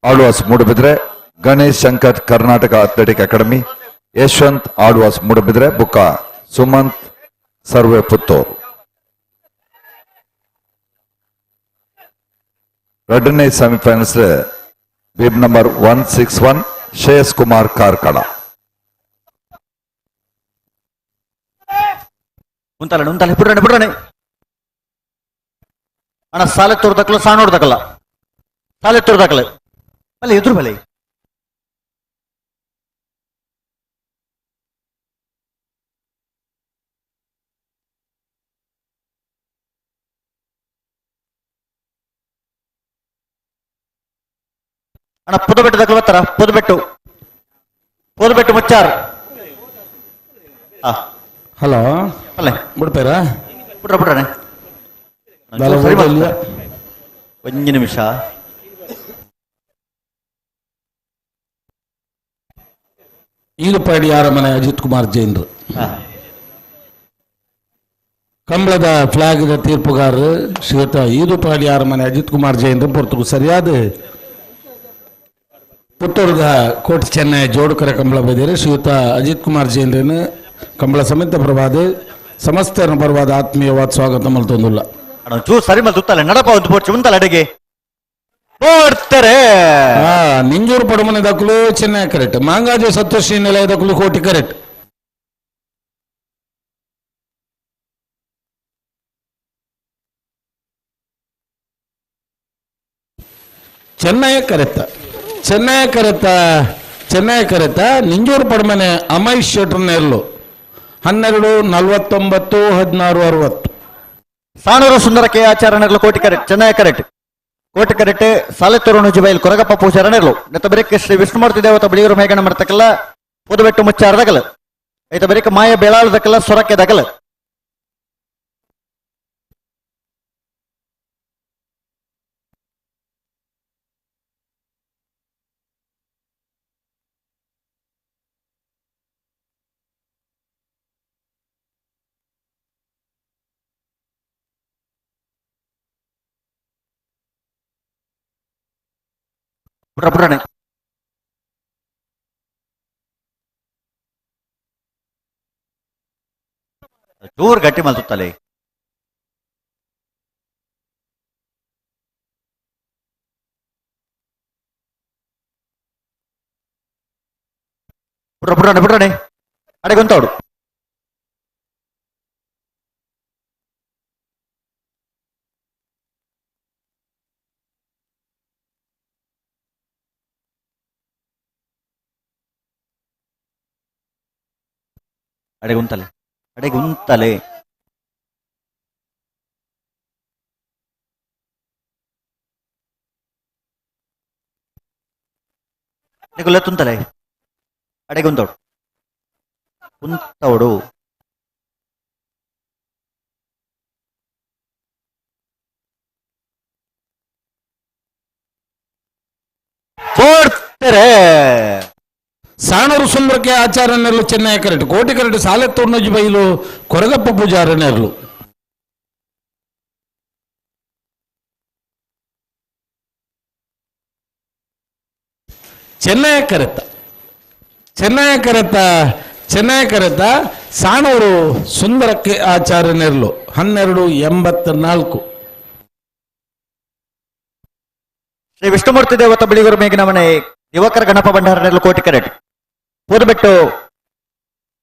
Alva's Moodbidri, Ganesh Shankar Karnataka athletic academy, Yashwant Alva's Moodbidri, ಬುಕ್ಕ Sumanth survey Puttur. ಎರಡನೇ semifinals bib number 161 Shreyas Kumar Karkala. ಉಂತಲೆ ಉಂತಲೆ ಬಿಡ್ರಣೆ ಬಿಡ್ರಣೆ ಅಣ್ಣ ಸಾಲೆತ್ತೂರು ದಕ್ಕಲ ಸಾಣೂರು ದಕ್ಕಲ ಸಾಲೆತ್ತೂರು ದಾಖಲೆ ಬಲೆ ಎದುರು ಬಲೆ. ಅಣ್ಣ ಪುದುಬೆಟ್ಟು ದಾಖಲೆ ಬರ್ತಾರ? ಪುದುಬೆಟ್ಟು, ಪುದುಬೆಟ್ಟು ಮುಚ್ಚಾರ್. ಹಲೋ. ಅಲ್ಲೇ. ಬಿಡ್ತಾರಾ? ಬಿಡ್ರ ಬಿಡ್ರಣ್ಣ. ಒಂದು ನಿಮಿಷ. ಈಲಪಾಡಿ ಅರಮನೆ ಅಜಿತ್ ಕುಮಾರ್ ಜೈನ್ರು ಕಂಬಳದ ಫ್ಲಾಗ್ದ ತೀರ್ಪುಗಾರರು ಶ್ರೀಯುತ ಈದುಪಾಡಿ ಅರಮನೆ ಅಜಿತ್ ಕುಮಾರ್ ಜೈನ್ರು ಪೊರ್ತುಗು ಸರಿಯಾದ ಪುತ್ತೂರ್ದ ಕೋಟೆ ಚೆನ್ನೈ ಜೋಡುಕರ ಕಂಬಳ ಬೈದಿರಿ ಶ್ರೀಯುತ ಅಜಿತ್ ಕುಮಾರ್ ಜೈನ್ರನ್ನು ಕಂಬಳ ಸಮೇತ ಪರವಾದ ಸಮಸ್ತರ ಪರವಾದ ಆತ್ಮೀಯವಾದ ಸ್ವಾಗತ ಮಲ್ತೊಂದುಲ್ಲ. ಚೂ ಸರಿ ಮಲ್ತುತ್ತಲ್ಲ ನಡಪ ಒಂದು ಪೋರ್ಚು ಉಂತಲ್ಲ ಅಡಿಗೆ ಓಡ್ತಾರೆ. ನಿಂಜೂರು ಪಡಮನೆ ದಕ್ಕಲು ಚೆನ್ನೈ ಕರೆಕ್ಟ್, ಮಾಂಗಾಜೆ ಸತ್ಯಶ್ರೀ ನಿಲಯ ದಕ್ಕಲು ಕೋಟಿ ಕರೆಕ್ಟ್. ಚೆನ್ನೈ ಕರೆತ್ತ, ಚೆನ್ನೈ ಕರೆತ್ತ, ಚೆನ್ನೈ ಕರೆತ್ತ ನಿಂಜೂರು ಪಡಮನೆ ಅಮೈ ಶೆಟ್ರ್ ನೆರ್ಲು 12:49 16:60. ಸಾಣೂರು ಸುಂದರ ಕೆ ಆಚಾರ್ಯನರ್ಲು ಕೋಟಿ ಕರೆಕ್ಟ್, ಚೆನ್ನೈ ಕರೆಕ್ಟ್, ಕೋಟಿ ಕರೆಕ್ಟ್. ಸಾಲೆತ್ತೂರು ನುಜಿಬೈಲ್ ಕೊರಗಪ್ಪ ಪೂಜಾರನೆರ್ಲು ನೆತ್ತ ಬರೀಕ್ ಶ್ರೀ ವಿಷ್ಣುಮೂರ್ತಿ ದೇವತ ಬಿಳಿಯೂರು ಮೇಘಣ ಮರ್ತಕಲ್ಲ ಪುದುಬೆಟ್ಟು ಮುಚ್ಚಾರದಗಲ ಐತ ಬರೀಕ್ ಮಾಯ ಬೇಳಾಳದಕಲ್ಲ ಸೊರಕೆ ದಗಲ. ಬಿಡ್ರ ಬಿಡ್ರಣೆ. ಜೋರ್ ಗಟ್ಟಿ ಮಲ್ತುತ್ತಲೆ. ಬಿಡ್ರ ಬಿಡ್ರಣೆ ಬಿಡ್ರಣೆ ಅಡೆಗೊಂತವಡು. ಅಡೆಗುಂತಲೆ ಅಡೆಗುಂತಲೆ. ತುಂತಲೆ ಅಡೆಗುಂತವಡು ಕುಂತವಡು. ಓಡ್ತಾರೆ. ಸಾಣೂರು ಸುಂದರಕ್ಕೆ ಆಚಾರ್ಯನೆರ್ಲು ಚೆನ್ನೈ ಕರೆಕ್ಟ್, ಕೋಟಿ ಕರೆಕ್ಟ್. ಸಾಲೆತ್ತೂರು ಬೈಲು ಕೊರಗಪ್ಪ ಪೂಜಾರನೆರ್ಲು. ಚೆನ್ನೈ ಕರೆತ್ತ, ಚೆನ್ನೈ ಕರೆತ್ತ, ಚೆನ್ನೈ ಕರೆತ್ತ ಸಾಣೂರು ಸುಂದರಕ್ಕೆ ಆಚಾರ್ಯನೆರ್ಲು 12:84. ಶ್ರೀ ವಿಷ್ಣುಮೂರ್ತಿ ದೇವತ ಬಿಳಿಗೂರು ಮೇಘಿನ ಮನೆ ಯುವಕರ ಗಣಪ ಭಂಡಾರನೆರ್ಲು ಕೋಟಿ ಕರೆಕ್ಟ್, ಪೂರ್ಬೆಟ್ಟು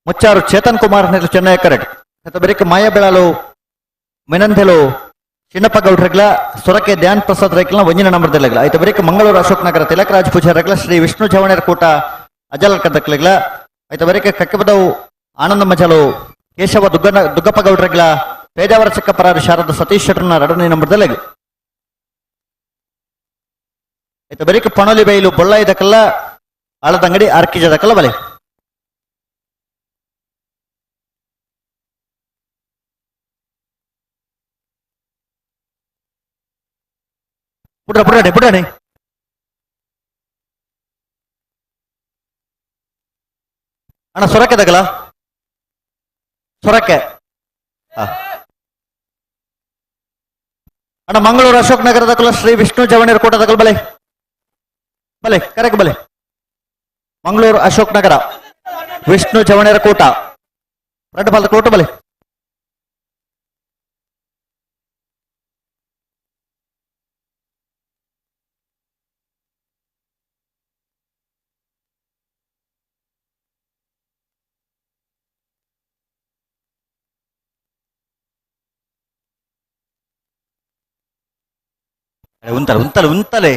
ಮುಚ್ಚಾರು ಚೇತನ್ ಕುಮಾರ್ ನೆರ್ಲು ಚೆನ್ನೈ ಕರೆಕ್ಟ್. ಬೆರಿಕ ಮಾಯ ಬೆಳಲು ಮಿನಂದೆಲು ಚಿನ್ನಪ್ಪ ಗೌಡ್ರಗ್ಲ ಸೊರಕೆ ಧ್ಯಾನ್ ಪ್ರಸಾದ್ ರೈಕ್ಲ ಒಂಜಿನ ನಂಬರ್ದಲ್ಲಗ್ಲ ಆಯ್ತು. ಬೆರಿಕ ಮಂಗಳೂರು ಅಶೋಕ್ ನಗರ ತಿಲಕರಾಜ್ ಪೂಜಾರಗ್ಲ ಶ್ರೀ ವಿಷ್ಣು ಚವಣೆರ ಕೂಟ ಅಜಲ್ ಕದಕ್ಲಗ್ಲ ಆಯ್ತು. ಬೆರಿಕ ಕಕ್ಕೆಬದವು ಆನಂದ ಮಜಲು ಕೇಶವ ದುಗ್ಗಪ್ಪ ಗೌಡ್ರಗ್ಲ ಪೇಜಾವರ ಚಿಕ್ಕಪ್ಪರಾರು ಶಾರದ ಸತೀಶ್ ಶೆಟ್ಟರ್ನ ಎರಡನೇ ನಂಬರ್ದಲ್ಲಗ್ ಆಯ್ತು. ಬೆರಿಕ ಪಣೋಲಿ ಬೈಲು ಬೊಳ್ಳಾಯಿದಕಲ್ಲ ಆಳದಂಗಡಿ ಆರ್ಕಿಜದಕಲ್ಲ ಬಲೆ. ಪುಟ್ರ ಪುಟ್ರಾಣೆ ಪುಟ್ರಾಣೆ. ಅಣ್ಣ ಸೊರಕೆ ತಗಲ ಸೊರಕೆ. ಅಣ್ಣ ಮಂಗಳೂರು ಅಶೋಕ್ ನಗರದ ಶ್ರೀ ವಿಷ್ಣು ಚವಣೇರ್ ಕೋಟ ತಗಲ್ ಬಲೆ ಬಲೆ ಕರೆಕ್ ಬಲೆ. ಮಂಗಳೂರು ಅಶೋಕ್ ನಗರ ವಿಷ್ಣು ಚವಣೇರ ಕೋಟ ರೆಡ್ ಬಾಲ್ ಕೋಟ ಬಲೆ. ಉಂತಲೆ ಉಂತಲೆ ಉಂತಲೆ.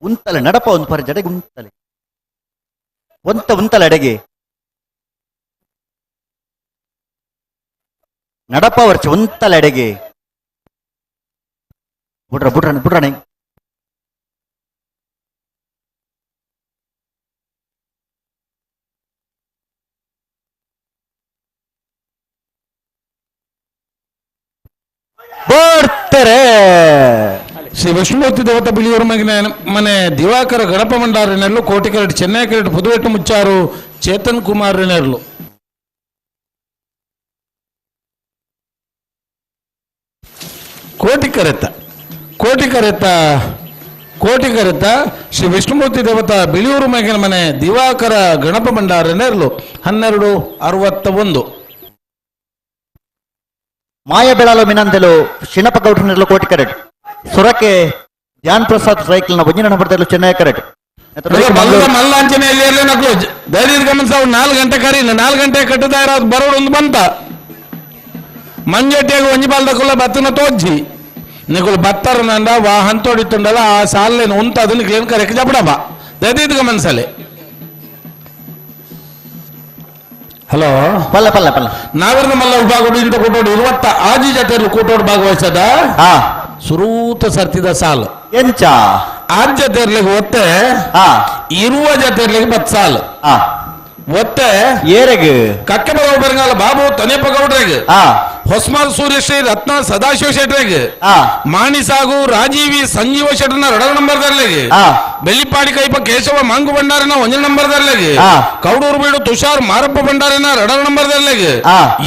ಉಂತಲೆ ನಡಪ ಒಂದು ಪರ ಜಡೆಗೆ ಉಂತಲೆ ಒಂತ ಉಂತಲೆ ಅಡೆಗೆ ನಡಪ ವರ್ಚ ಉಂತಲೆ ಅಡೆಗೆ ಬುಡ್ರ ಬುಡ್ರಣ ಬುಡ್ರಣೆ ಬರ್ತಾರೆ. ಶ್ರೀ ವಿಷ್ಣುಮೂರ್ತಿ ದೇವತಾ ಬಿಳಿಯೂರು ಮಗನ ಮನೆ ದಿವಾಕರ ಗಣಪ ಮಂಡಾರಿನೆರಳು ಕೋಟಿಕರಟ್ ಚೆನ್ನೈ ಕರೆಟ್ ಪುದುವೆಟ್ಟು ಮುಚ್ಚಾರು ಚೇತನ್ ಕುಮಾರ್ ನೆರಳು. ಕೋಟಿಕರೆತ ಕೋಟಿಕರೆತ ಕೋಟಿಕರೆತ ಶ್ರೀ ವಿಷ್ಣುಮೂರ್ತಿ ದೇವತಾ ಬಿಳಿಯೂರು ಮಗನ ಮನೆ ದಿವಾಕರ ಗಣಪ ಭಂಡಾರ ನೆರಳು 12:61. ಮಾಯ ಬೆಳಲು ಮಿನಂದೆಲು ಶಿಣಪ ಗೌಡ್ರನೆರಳು ಕೋಟಿ ಕರೆಟ್ ಸುರಕೆ ಧ್ಯಾನ್ ಪ್ರಸಾದ್ ಸೈಕಲ್ನ ಒಂಜಿನ ನಂಬರ್ದಲ್ಲೂ ಚೆನ್ನೈ ಕರೆಟ್ ಮಲ್ಲಾಂಚನೆಯಲ್ಲಿ ಧೈರ್ಯ ಗಮನಿಸಾವು 4 ಗಂಟೆ ಕರೀ 4 ಗಂಟೆ ಕಟ್ಟದ ಬರೋಡು ಒಂದು ಬಂತ ಮಂಜಟ್ಟಿಯಾಗ ಒಂಜಿ ಬಾಲ್ದಕ್ಕುಲ್ಲ ಬತ್ತನ ತೋಜ್ಜಿ ನಿಕುಲು ಬತ್ತರ ನಂದ ವಾಹನ ತೋಡಿತ್ತುಂಡಲ್ಲ ಆ ಸಾಲೇನು ಉಂತ ಅದನ್ನ ಕ್ಲೀನ್ ಕರೆಕ್ ಜಬಡಬ ದಯದೀದ್ ಗಮನಿಸಲೆ. ಹಲೋ ಪಲ್ಲ ಪಲ್ಲ ಪಲ್ಲ ನಾವರ್ನ ಮಲ್ಲ ವಿಭಾಗ ಇಂತ ಕೂಟೋಡು 20 ಆಜಿ ಜೊತೆ ಕೂಟೋಡು ಭಾಗವಹಿಸದ ಸುರೂತ ಸರ್ತಿದ ಸಾಲು ಎಂಚ ಆರ್ ಜೊತೆ ಒತ್ತೆ ಇರುವ ಜೊತೆ 10 ಸಾಲು ಒತ್ತೆ ಏರೆಗ್ ಕಕ್ಕೆ ಬರೋ ಬೆರಂಗಾಲ ಬಾಬು ತನೇಪ ಗೌಡ್ರೆಗ್ ಹೊಸ್ಮಾರ್ ಸೂರ್ಯಶ್ರೀ ರತ್ನ Sadashiva ಶೆಟ್ರೆಗ್ ಮಾಣಿಸಾಗು Rajeevi Sanjeeva ಶೆಟ್ಟರ್ನ 2 number ದರ್ಲೆಗ್ Bellipadi ಕೈಪ Keshava ಮಾಂಗು ಭಂಡಾರನ 1 number ದರ್ಲೆಗ್ Kaudur Beedu Tushar Marappa ಭಂಡಾರನ 2 number ದರ್ಲೆಗ್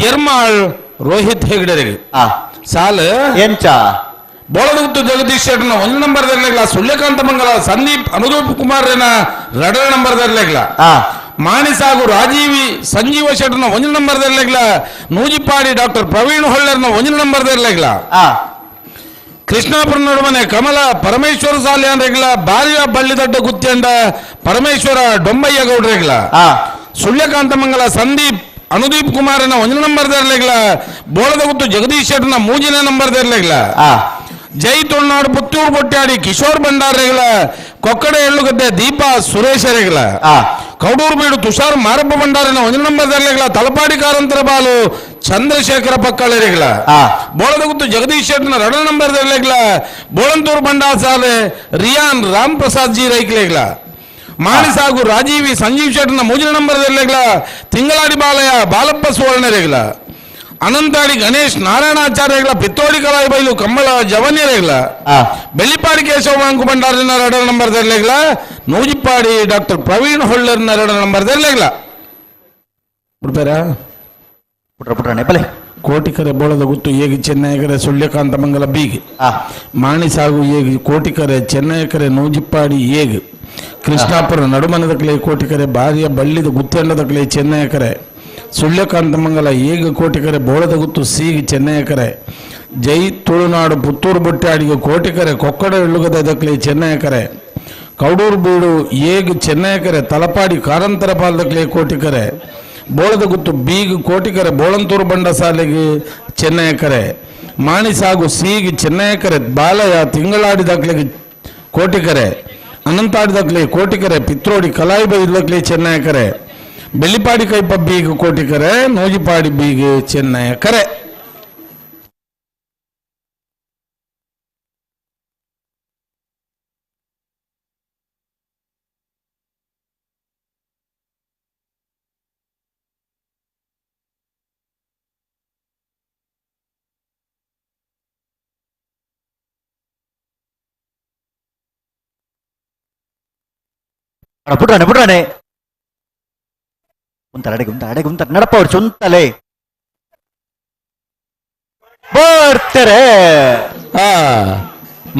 Ermal Rohit ಹೆಗ್ಡೆರೆಗ್ ಸಾಲ್ ಎಂಚ ಬೋಳಗುತ್ತು ಜಗದೀಶ್ ಶೆಟ್ಟರ್ನ 1 ನಂಬರ್ ದರ್ಲೆಗ್ಲ ಸುಳ್ಯಕಾಂತ ಮಂಗಲ ಸಂದೀಪ್ ಅನುದೀಪ್ ಕುಮಾರ್ನ 2 ನಂಬರ್ ದರ್ಲೆಗ್ಲ ಮಾಣಿಸಾಗು ರಾಜೀವಿ ಸಂಜೀವ ಶೆಟ್ಟರ್ನ 1 ನಂಬರ್ ದರ್ಲೆಗ್ಲ ನೂಜಿಪಾಡಿ ಡಾಕ್ಟರ್ ಪ್ರವೀಣ್ ಹೊಳ್ಳರ್ನ 1 ನಂಬರ್ ದರ್ಲೆಗ್ಲ ಕೃಷ್ಣಾಪುರ ನಡುಮನೆ ಕಮಲ ಪರಮೇಶ್ವರ ಸಾಲ್ಯಾನ್ರೆಗ್ಲ ಬಾರ್ಯ ಬಳ್ಳಿದಡ್ಡ ಗುತ್ತಿಯಂಡ ಪರಮೇಶ್ವರ ಡೊಂಬಯ್ಯ ಗೌಡ್ರೆಗ್ಲ ಸುಳ್ಯಕಾಂತ ಮಂಗಲ ಸಂದೀಪ್ ಅನುದೀಪ್ ಕುಮಾರನ 1 ನಂಬರ್ ದರ್ಲೆಗ್ಲ ಬೋಳದಗುತ್ತು ಜಗದೀಶ್ ಶೆಟ್ಟರ್ನ 3ನೇ ನಂಬರ್ ದರ್ಲೆಗ್ಲ ಜೈ ತುಳುನಾಡು ಪುತ್ತೂರು ಬೊಟ್ಟಾಡಿ ಕಿಶೋರ್ ಭಂಡಾರೆಗಳ ಕೊಕ್ಕಡೆ ಎಳ್ಳುಗದ್ದೆ ದೀಪಾ ಸುರೇಶರೆಗಳ ಕೌಡೂರು ಬೀಡು ತುಷಾರ್ ಮಾರಪ್ಪ ಭಂಡಾರನ 1 ನಂಬರ್ ದರ್ಲೆಗಳ ತಲಪಾಡಿ ಕಾರಂತರ ಬಾಲು ಚಂದ್ರಶೇಖರ ಪಕ್ಕಳೆರೆಗಳ ಬೋಳದಗುತ್ತು ಜಗದೀಶ್ ಶೆಟ್ಟರ್ನ 2 ನಂಬರ್ ದರ್ಲೆಗಳ ಬೋಳಂತೂರು ಬಂಡಾರ್ ಸಾಲೆ ರಿಯಾನ್ ರಾಮ್ ಪ್ರಸಾದ್ ಜಿ ರೈಕ್ಲೆಗಳ ಮಾಣಿಸಾಗು ರಾಜೀವಿ ಸಂಜೀವ್ ಶೆಟ್ಟರ್ನ 3ನೇ ನಂಬರ್ ದರ್ಲೆಗಳ ತಿಂಗಳಾಡಿ ಬಾಲಯ ಬಾಲಪ್ಪ ಸುವರ್ಣರೆಗಳ ಅನಂತಾಡಿ ಗಣೇಶ್ ನಾರಾಯಣಾಚಾರ್ಯಗಳ ಪಿತ್ತೋಡಿ ಕಲಾಯಿ ಬೈಲು ಕಂಬಳ ಜವನ್ಯರೆಗಳ ಬೆಳ್ಳಿಪಾಡಿ ಕೇಶವ ಮಾಂಕು ಭಂಡಾರಿನ 2 ನಂಬರ್ ದರ್ಲೆಗಳ ನೂಜಿಪಾಡಿ ಡಾಕ್ಟರ್ ಪ್ರವೀಣ್ ಹೊಳ್ಳರ್ನ 2 ನಂಬರ್ ದರ್ಲೆಗಳ ಬಿಡ್ಬೇರಾ ಬಲೆ ಕೋಟಿಕರೆ ಬೋಳದ ಗುತ್ತು ಏಗಿ ಚೆನ್ನೈಕರೆ ಸುಳ್ಯಕಾಂತ ಮಂಗಲ ಬೀಗಿ ಮಾಣಿಸಾಗು ಏಗಿ ಕೋಟಿಕರೆ ಚೆನ್ನೈಕರೆ ನೂಜಿಪ್ಪಾಡಿ ಏಗ್ ಕೃಷ್ಣಾಪುರ ನಡುಮನದ ಕ್ಲೇ ಕೋಟಿಕರೆ ಬಾರಿಯ ಬಳ್ಳಿದ ಗುತ್ತಂಡದ ಕ್ಲೇ ಚೆನ್ನೈಕರೆ ಸುಳ್ಯಕಾಂತ ಮಂಗಲ ಏಗ ಕೋಟಿಕರೆ ಬೋಳದ ಗುತ್ತು ಸೀಗಿ ಚೆನ್ನೈಕರೆ ಜೈ ತುಳುನಾಡು ಪುತ್ತೂರು ಬೊಟ್ಟಾಡಿಗೆ ಕೋಟಿಕರೆ ಕೊಕ್ಕಡ ಎಳ್ಳುಗದ ದಕ್ಲೆ ಚೆನ್ನೈಕರೆ ಕೌಡೂರು ಬೀಡು ಏಗ್ ಚೆನ್ನೈಕರೆ ತಲಪಾಡಿ ಕಾರಂತರ ಪಾಲದಕ್ಲೆ ಕೋಟಿಕರೆ ಬೋಳದ ಗುತ್ತು ಬೀಗ್ ಕೋಟಿಕರೆ ಬೋಳಂತೂರು ಬಂಡಸಾಲೆಗೆ ಚೆನ್ನೈಕರೆ ಮಾಣಿಸಾಗು ಸೀಗಿ ಚೆನ್ನೈಕರೆ ಬಾಲಯ ತಿಂಗಳಾಡಿ ದಾಖಲೆಗೆ ಕೋಟಿಕರೆ ಅನಂತಾಡಿ ದಾಖಲೆ ಕೋಟಿಕರೆ ಪಿತ್ರೋಡಿ ಕಲಾಯಿ ಬೈದಕ್ಲೆ ಚೆನ್ನೈಕರೆ ಬೆಳ್ಳಿಪಾಡಿ ಕೈಪ ಬೀಗ ಕೋಟಿಕರೆ ನೋಜಿಪಾಡಿ ಬೀಗ ಚೆನ್ನೈಕರೆ. ಪುಟ್ರಾಣೆ ಪುಟ್ರಾಣೆ ಉಂತಲೆ ಅಡೆಗೆ ಉಂತ ಅಡೆಗೆ ಉಂತ ನಡಪ ಅವ್ರು ಚುಂತಲೆ ಬರ್ತಾರೆ.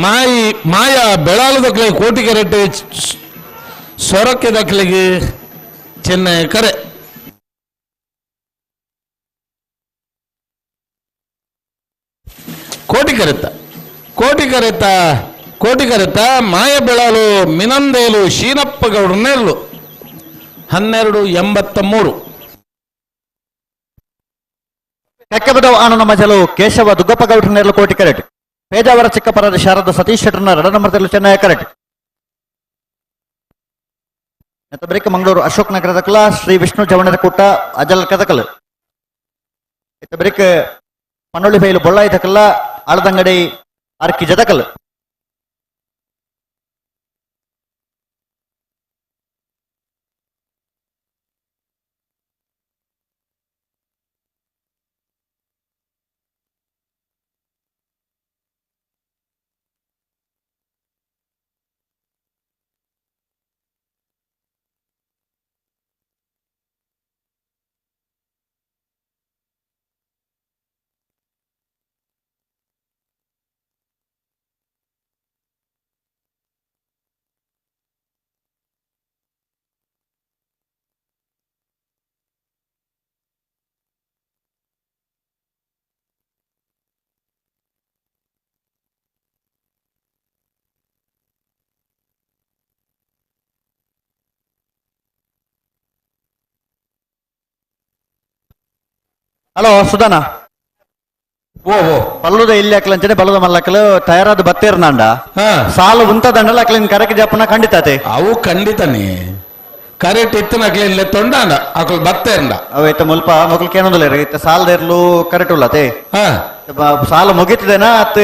ಮಾಯಿ ಮಾಯ ಬೆಳಾಲು ದಕ್ಲೆ ಕೋಟಿಕರೆಟ್ಟೆ ಸೊರಕೆ ದಕ್ಲೆಗೆ ಚೆನ್ನೈ ಕರೆ. ಕೋಟಿಕರೆತ್ತ ಕೋಟಿಕರೆತ್ತ ಕೋಟಿಕರೆತ್ತ ಮಾಯ ಬೆಳಾಲು ಮಿನಂದೇಲು ಶೀನಪ್ಪ ಗೌಡ್ರ ನೆರಳು 12:83. ಕಕ್ಕಬದವ್ ಆನಂದ ಮಜಲು ಕೇಶವ ದುಗ್ಗಪ್ಪ ಗೌಡ್ರ ನೆರಳು ಕೋಟಿ ಕರೆಟ್ ಪೇಜಾವರ ಚಿಕ್ಕಪರದ ಶಾರದ ಸತೀಶ್ ಶೆಟ್ಟರ್ನ 2 ನಂಬರ್ ಚೆನ್ನೈ ಕರೆಟ್. ನೆತ್ತ ಮಂಗಳೂರು ಅಶೋಕ್ ನಗರದಕಲ ಶ್ರೀ ವಿಷ್ಣು ಜವಣರ ಕೂಟ ಅಜಲ್ ಕದಕಲ್. ಇತ್ತ ಬರಿಕ್ ಪನ್ನೊಳ್ಳಿ ಬೈಲು ಬೊಳ್ಳಾಯಿ ತಕಲ್ಲ ಆಳದಂಗಡಿ ಅರ್ಕಿ ಜದಕಲ್. ಹಲೋ ಸುಧಾನ. ಓ ಓ ಬಲ್ಲದ ಇಲ್ಲಿ ಅಕ್ಲಂಚನೆ ಬಲ್ಲದ ಮಲ್ಲಕಲು ತಯಾರಾದ ಬತ್ತೇರ್ನಾಂಡ ಸಾಲು ಉಂತ ದಂಡಲ ಅಕ್ಲಿನ ಕರೆಕ್ ಜಪ್ಪನ ಖಂಡಿತಾತೆ. ಅವು ಖಂಡಿತನೇ ಕರೆಕ್ಟ್ ಇತ್ತನ ಅಕ್ಲಿನ ತೊಂಡಾಂಡ ಅಕ್ಲು ಬತ್ತೇರ್ಂಡ. ಅವ ಇತ್ತ ಮುಲ್ಪ ಮೊಗಲ್ ಕೇನೊಂದಲ್ಲ ಇತ್ತ ಸಾಲದೇರ್ಲು ಕರೆಕ್ಟ್ ಉಳ್ಳತೆ. ಸಾಲ ಮುಗಿತದೇನಾ ಅತ್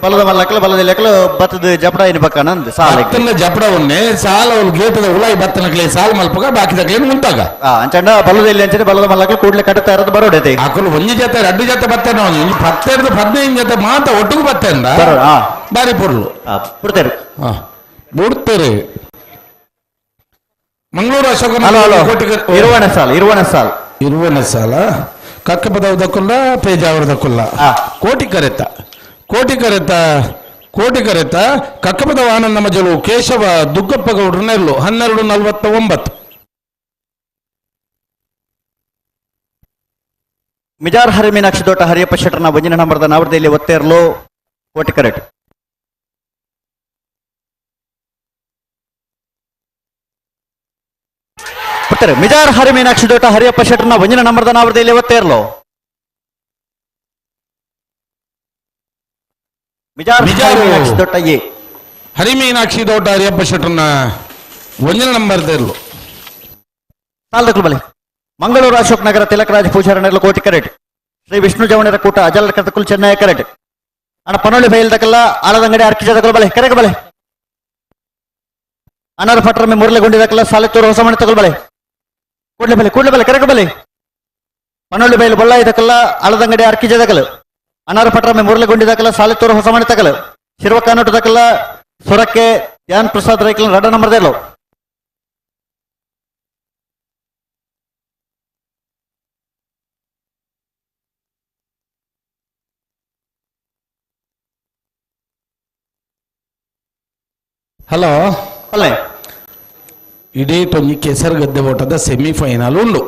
ಬಲದ ಮಲ್ಲಕಲು ಬಲದ ಇಲ್ಲಕಲು ಬತ್ತದ ಜಪಡ ಇನ್ ಪಕ್ಕ ನಂದು ಸಾಲ ಬತ್ತನ ಜಪಡ ಉನ್ನೆ ಸಾಲ ಅವ್ರು ಗೇಟದ ಉಲಾಯಿ ಬತ್ತನಕ್ಲೆ ಸಾಲ ಮಲ್ಪಗ ಬಾಕಿದಕ್ಲೇನು ಮುಂತಾಗ. ಅಂಚಂಡ ಬಲದ ಇಲ್ಲಿ ಅಂಚನೆ ಬಲದ ಮಲ್ಲಕಲು ಕೂಡ್ಲೆ ಕಟ್ಟ ತಯಾರದ ಬರೋಡೈತೆ. ಅಕಲು ಒಂಜಿ ಜೊತೆ ಎರಡು ಜೊತೆ ಬತ್ತೇನ ಒಂಜಿ ಪತ್ತೆರಡು 15 ಜೊತೆ ಮಾತ ಒಟ್ಟಿಗೆ ಬತ್ತೇನ ಬಾರಿ ಪೊರ್ಲು ಬಿಡ್ತೇವೆ ಬಿಡ್ತೇವೆ. ಮಂಗಳೂರು ಅಶೋಕ ಇರುವಣ ಸಾಲ ಇರುವಣ ಸಾಲ ಇರುವಣ ಸಾಲ ಕಕ್ಕಪದವದಕ್ಕುಲ್ಲ ಪೇಜಾವರದಕ್ಕುಲ್ಲ ಕೋಟಿ ಕರೆತ ಕೋಟಿ ಕರೆತ ಕೋಟಿ ಕರೆತ ಕಕ್ಕಪದವ ಆನಂದ ಮಜಲು ಕೇಶವ ದುಗ್ಗಪ್ಪ ಗೌಡ್ರ ನೆರಳು 12:49. ಮಿಜಾರ್ ಹರಿ ಮೀನಾಕ್ಷಿ ದೋಟ ಹರಿಯಪ್ಪ ಶೆಟ್ಟರ್ನ ಒಂಜಿನ ನಂಬರ್ದ ನಾವರದಲ್ಲಿ ಒತ್ತೇರ್ಲು ಕೋಟಿ ಕರೆಟ್. ಮಿಜಾರ್ ಹರಿ ಮೀನಾಕ್ಷಿ ದೋಟ ಹರಿಯಪ್ಪ ಶೆಟ್ಟರ್ನ ಒಂಜಿನ ನಂಬರ್ದ ನಾವರದಲ್ಲಿ ಒತ್ತೇರ್ಲು. ಮಿಜಾರ್ ಮೀನಾಕ್ಷಿ ದೋಟ ಎ ಹರಿ ಮೀನಾಕ್ಷಿ ದೋಟ ಹರಿಯಪ್ಪ ಶೆಟ್ಟರ್ನ ಒಂಜಿನ ನಂಬರ್ ದೇರ್ಲು. ಸಾಲದಕ್ಕಲು ಬಲೆ ಮಂಗಳೂರು ಅಶೋಕ್ ನಗರ ತಿಲಕರಾಜ್ ಪೂಜಾರನೆಲ್ಲ ಕೋಟಿ ಕರೆಟ್. ಶ್ರೀ ವಿಷ್ಣು ಜವಣರ ಕೂಟ ಅಜಲ್ ಕತಕುಲ್ ಚೆನ್ನೈ ಕರೆಟ್. ಅಣ್ಣ ಪನೋಳಿ ಬೈಲ್ದಕಲ್ಲ ಆಳದಂಗಡಿ ಅರ್ಕಿಜದಕಲ್ ಬಲೆ ಕರೆಕ ಬಲೆ. ಅನಾರ ಪಟ್ರಮೆ ಮುರಳಿಗೊಂಡಿದಕಲ್ಲ ಸಾಲೆತ್ತೂರು ಹೊಸಮಣೆ ತಗೊಳ್ ಬಲೆ ಕೂಡ್ಲೆ ಬಲೆ ಕೂಡ್ಲೆ ಬಲೆ ಕರೆಕ ಬಲೆ. ಪನೋಳಿ ಬೈಲು ಬೊಳ್ಳಾಯಿ ತಕಲ್ಲ ಆಳದಂಗಡಿ ಅರ್ಕಿಜದಕಲ್. ಅನಾರ ಪಟ್ರಮೆ ಮುರಳಿಗೊಂಡಿದಕಲ್ಲ ಸಾಲೆತ್ತೂರು ಹೊಸಮಣೆ ತಕಲ್. ಶಿರ್ವಕಾನೋಟು ತಕಲ್ಲ ಸೊರಕ್ಕೆ ಧ್ಯಾನ್ ಪ್ರಸಾದ್ ರೈಕಲ್ ರಡ ನಂಬರ್ದೇಲು. ಹಲೋ ಅಲ್ಲೇ ಇಡೀ ತೊಂಜಿ ಕೆಸರುಗದ್ದೆ ಓಟದ ಸೆಮಿಫೈನಲ್ ಉಂಡು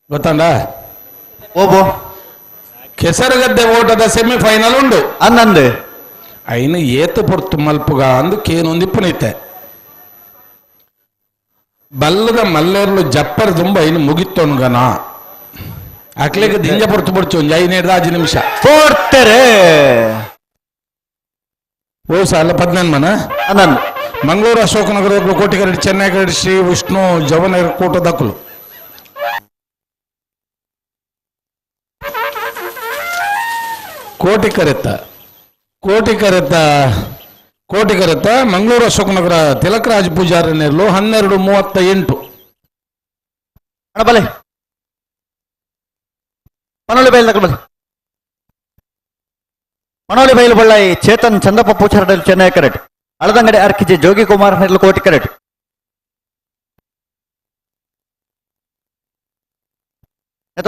ಗೊತ್ತಂಡ. ಓಬೋ ಕೆಸರುಗದ್ದೆ ಓಟದ ಸೆಮಿಫೈನಲ್ ಉಂಡು ಅನ್ನಂದು ಐನು ಏತು ಪೊರ್ತು ಮಲ್ಪುಗ ಅಂದು ಕೇನೊಂದಿಪ್ಪುನೈತೆ ಬಲ್ಲದ ಮಲ್ಲೇರ್ಲು ಜಪ್ಪರ್ ತುಂಬ ಐನು ಮುಗಿತ್ತೊನ್ಗನ ಅಕ್ಲೆಗೆ ದಿಂಜ ಪೊರ್ತು ಪೊರ್ಚು ಒಂಜಿ 5 5 ನಿಮಿಷ ಪೋರ್ತೆರೆ. ಓ ಸಾಲ 14 ಮನ ಅನ್ನಂದು. ಮಂಗಳೂರು ಅಶೋಕನಗರ ಕೋಟಿಗರಡಿ ಚೆನ್ನೈಗರಡಿ ಶ್ರೀ ವಿಷ್ಣು ಜವನಗರ ಕೋಟದಕ್ಕಲು ಕೋಟಿ ಕರೆತ ಕೋಟಿ ಕರೆತ ಕೋಟಿ ಕರೆತ ಮಂಗಳೂರು ಅಶೋಕನಗರ ತಿಲಕರಾಜ್ ಪೂಜಾರಿ ನೆರಳು 12:38. ಬಲೆ ಪನೋಳಿ ಬೈಲ್ ಬಲೆ ಪನೋಳಿ ಬೈಲು ಬಳ್ಳಾಯಿ ಚೇತನ್ ಚಂದಪ್ಪ ಪೂಜಾರಿ ಚೆನ್ನೈ ಕರೆಟ್. ಅಳದಂಗಡಿ ಅರ್ಕಿಜೆ ಜೋಗಿ ಕುಮಾರ್ ನೆರಳು ಕೋಟಿ ಕರೆಟ್.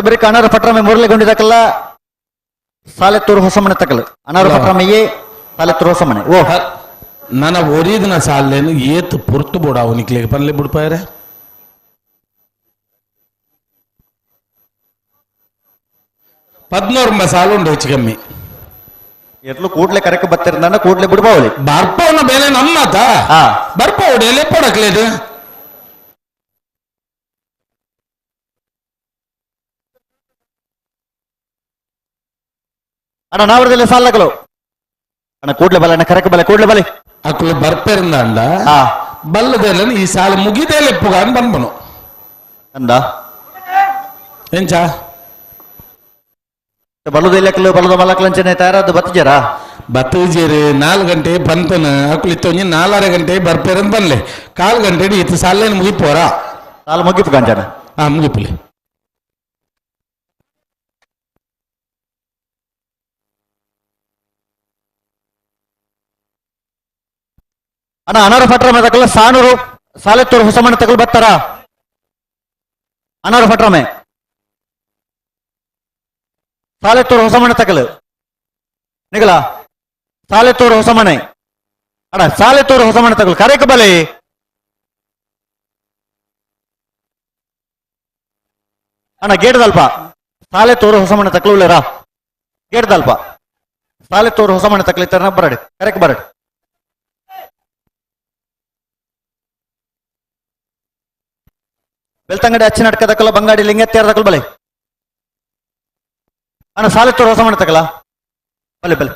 ಬರೀ ಅನಾರ ಪಟ್ರಮೆ ಮುರಳಿಗೊಂಡಿದಕಲ್ಲ ಸಾಲೆತ್ತೂರು ಹೊಸಮನೆ ತಕಲು. ಅನಾರ ಪಟ್ರಮೆಯೇ ಸಾಲೆತ್ತೂರು ಹೊಸಮನೆ. ಓ ನನ್ನ ಒರಿದಿನ ಸಾಲೇನು ಏತು ಪೊರ್ತು ಬೋಡ ಅವನಿಕ್ಲಿಗೆ ಪನ್ಲೆ ಬಿಡ್ಪಾಯರೆ. ಪದ್ನೂರು ಸಾಲು ಉಂಟು ಹೆಚ್ಚು ಕಮ್ಮಿ. ಎರ್ಲು ಕೂಡ್ಲೆ ಕರೆಕ್ ಬತ್ತಿರಂದ ಕೂಡ್ಲೆ ಬಿಡ್ಬಾವಳಿ ಬರ್ಪವನ ಬೇಲೆ ನಮ್ಮತ ಬರ್ಪವಡೆ ಲೆಪ್ಪಡಕ್ಲೇದು. ಅಣ್ಣ ನಾವರದಲ್ಲಿ ಸಾಲಗಳು ಅಣ್ಣ ಕೂಡ್ಲೆ ಬಲೆ ಅಣ್ಣ ಕರೆಕ್ ಬಲೆ ಕೂಡ್ಲೆ ಬಲೆ ಅಕ್ಲು ಬರ್ಪೆರಂದ ಬಲ್ಲದೆಲ್ಲ ಈ ಸಾಲ ಮುಗಿದೇಲೆ ಪುಗ ಅಂತ ಬಂದ್ಬನು ಅಂದ ಎಂಚ ಬಲ್ಲದ ಬಲ್ಲದ ಮಲಕ್ಲಂಚನೆ ತಯಾರಾದ ಬತ್ತಿಜರಾ ಬತ್ತಜೇರು 4 ಗಂಟೆ ಬಂತನ ಅಕ್ಲು ಇತ್ತೊಂಜಿ 4.5 ಗಂಟೆ ಬರ್ಪೇರಂತ ಬನ್ಲೆ ಕಾಲು ಗಂಟೆ ಇತ್ತು ಸಾಲೇನು ಮುಗಿಪೋರಾ ಸಾಲ ಮುಗಿಪು ಗಂಜನ ಹಾ ಮುಗಿಪುಲಿ ಅಣ್ಣ ಅನಾರು ಫಟ್ರ ತಕಲ ಸಾನೂರು ಸಾಲೆತ್ತೂರು ಹೊಸಮಣ್ಣ ತಕಲ್ ಬರ್ತಾರ ಅನಾರು ಫಟ್ರಮೆ ಸಾಲೆತ್ತೂರು ಹೊಸಮಣ್ಣ ತಕಲು ನಿಗಲ ಸಾಲೆತ್ತೂರು ಹೊಸಮನೆ ಅಣ್ಣ ಸಾಲೆತ್ತೂರು ಹೊಸಮಣ್ಣ ತಕಲು ಕರೆಕ ಬಲೆ ಅಣ್ಣ ಗೇಡ್ದಲ್ಪ ಸಾಲೆತ್ತೂರು ಹೊಸಮಣ್ಣ ತಕಲು ಉಳ್ಳೇರಾ ಗೇಡ್ದಲ್ಪ ಸಾಲೆತ್ತೂರು ಹೊಸಮಣ್ಣ ತಕಲು ಇತ್ತಾರ ಬರಡಿ ಕರೆಕ್ ಬರಡಿ ಬೆಳ್ತಂಗಡಿ ಅಚ್ಚಿನಡ್ಕ ತಕಲ ಬಂಗಾಡಿ ಲಿಂಗತ್ಯಾರ ತಕಲ್ ಬಲೆ ಅಣ್ಣ ಸಾಲೆತ್ತೂರು ಹೊಸಮಣ್ಣ ತಕಲ ಬಲೆ ಬಲೆ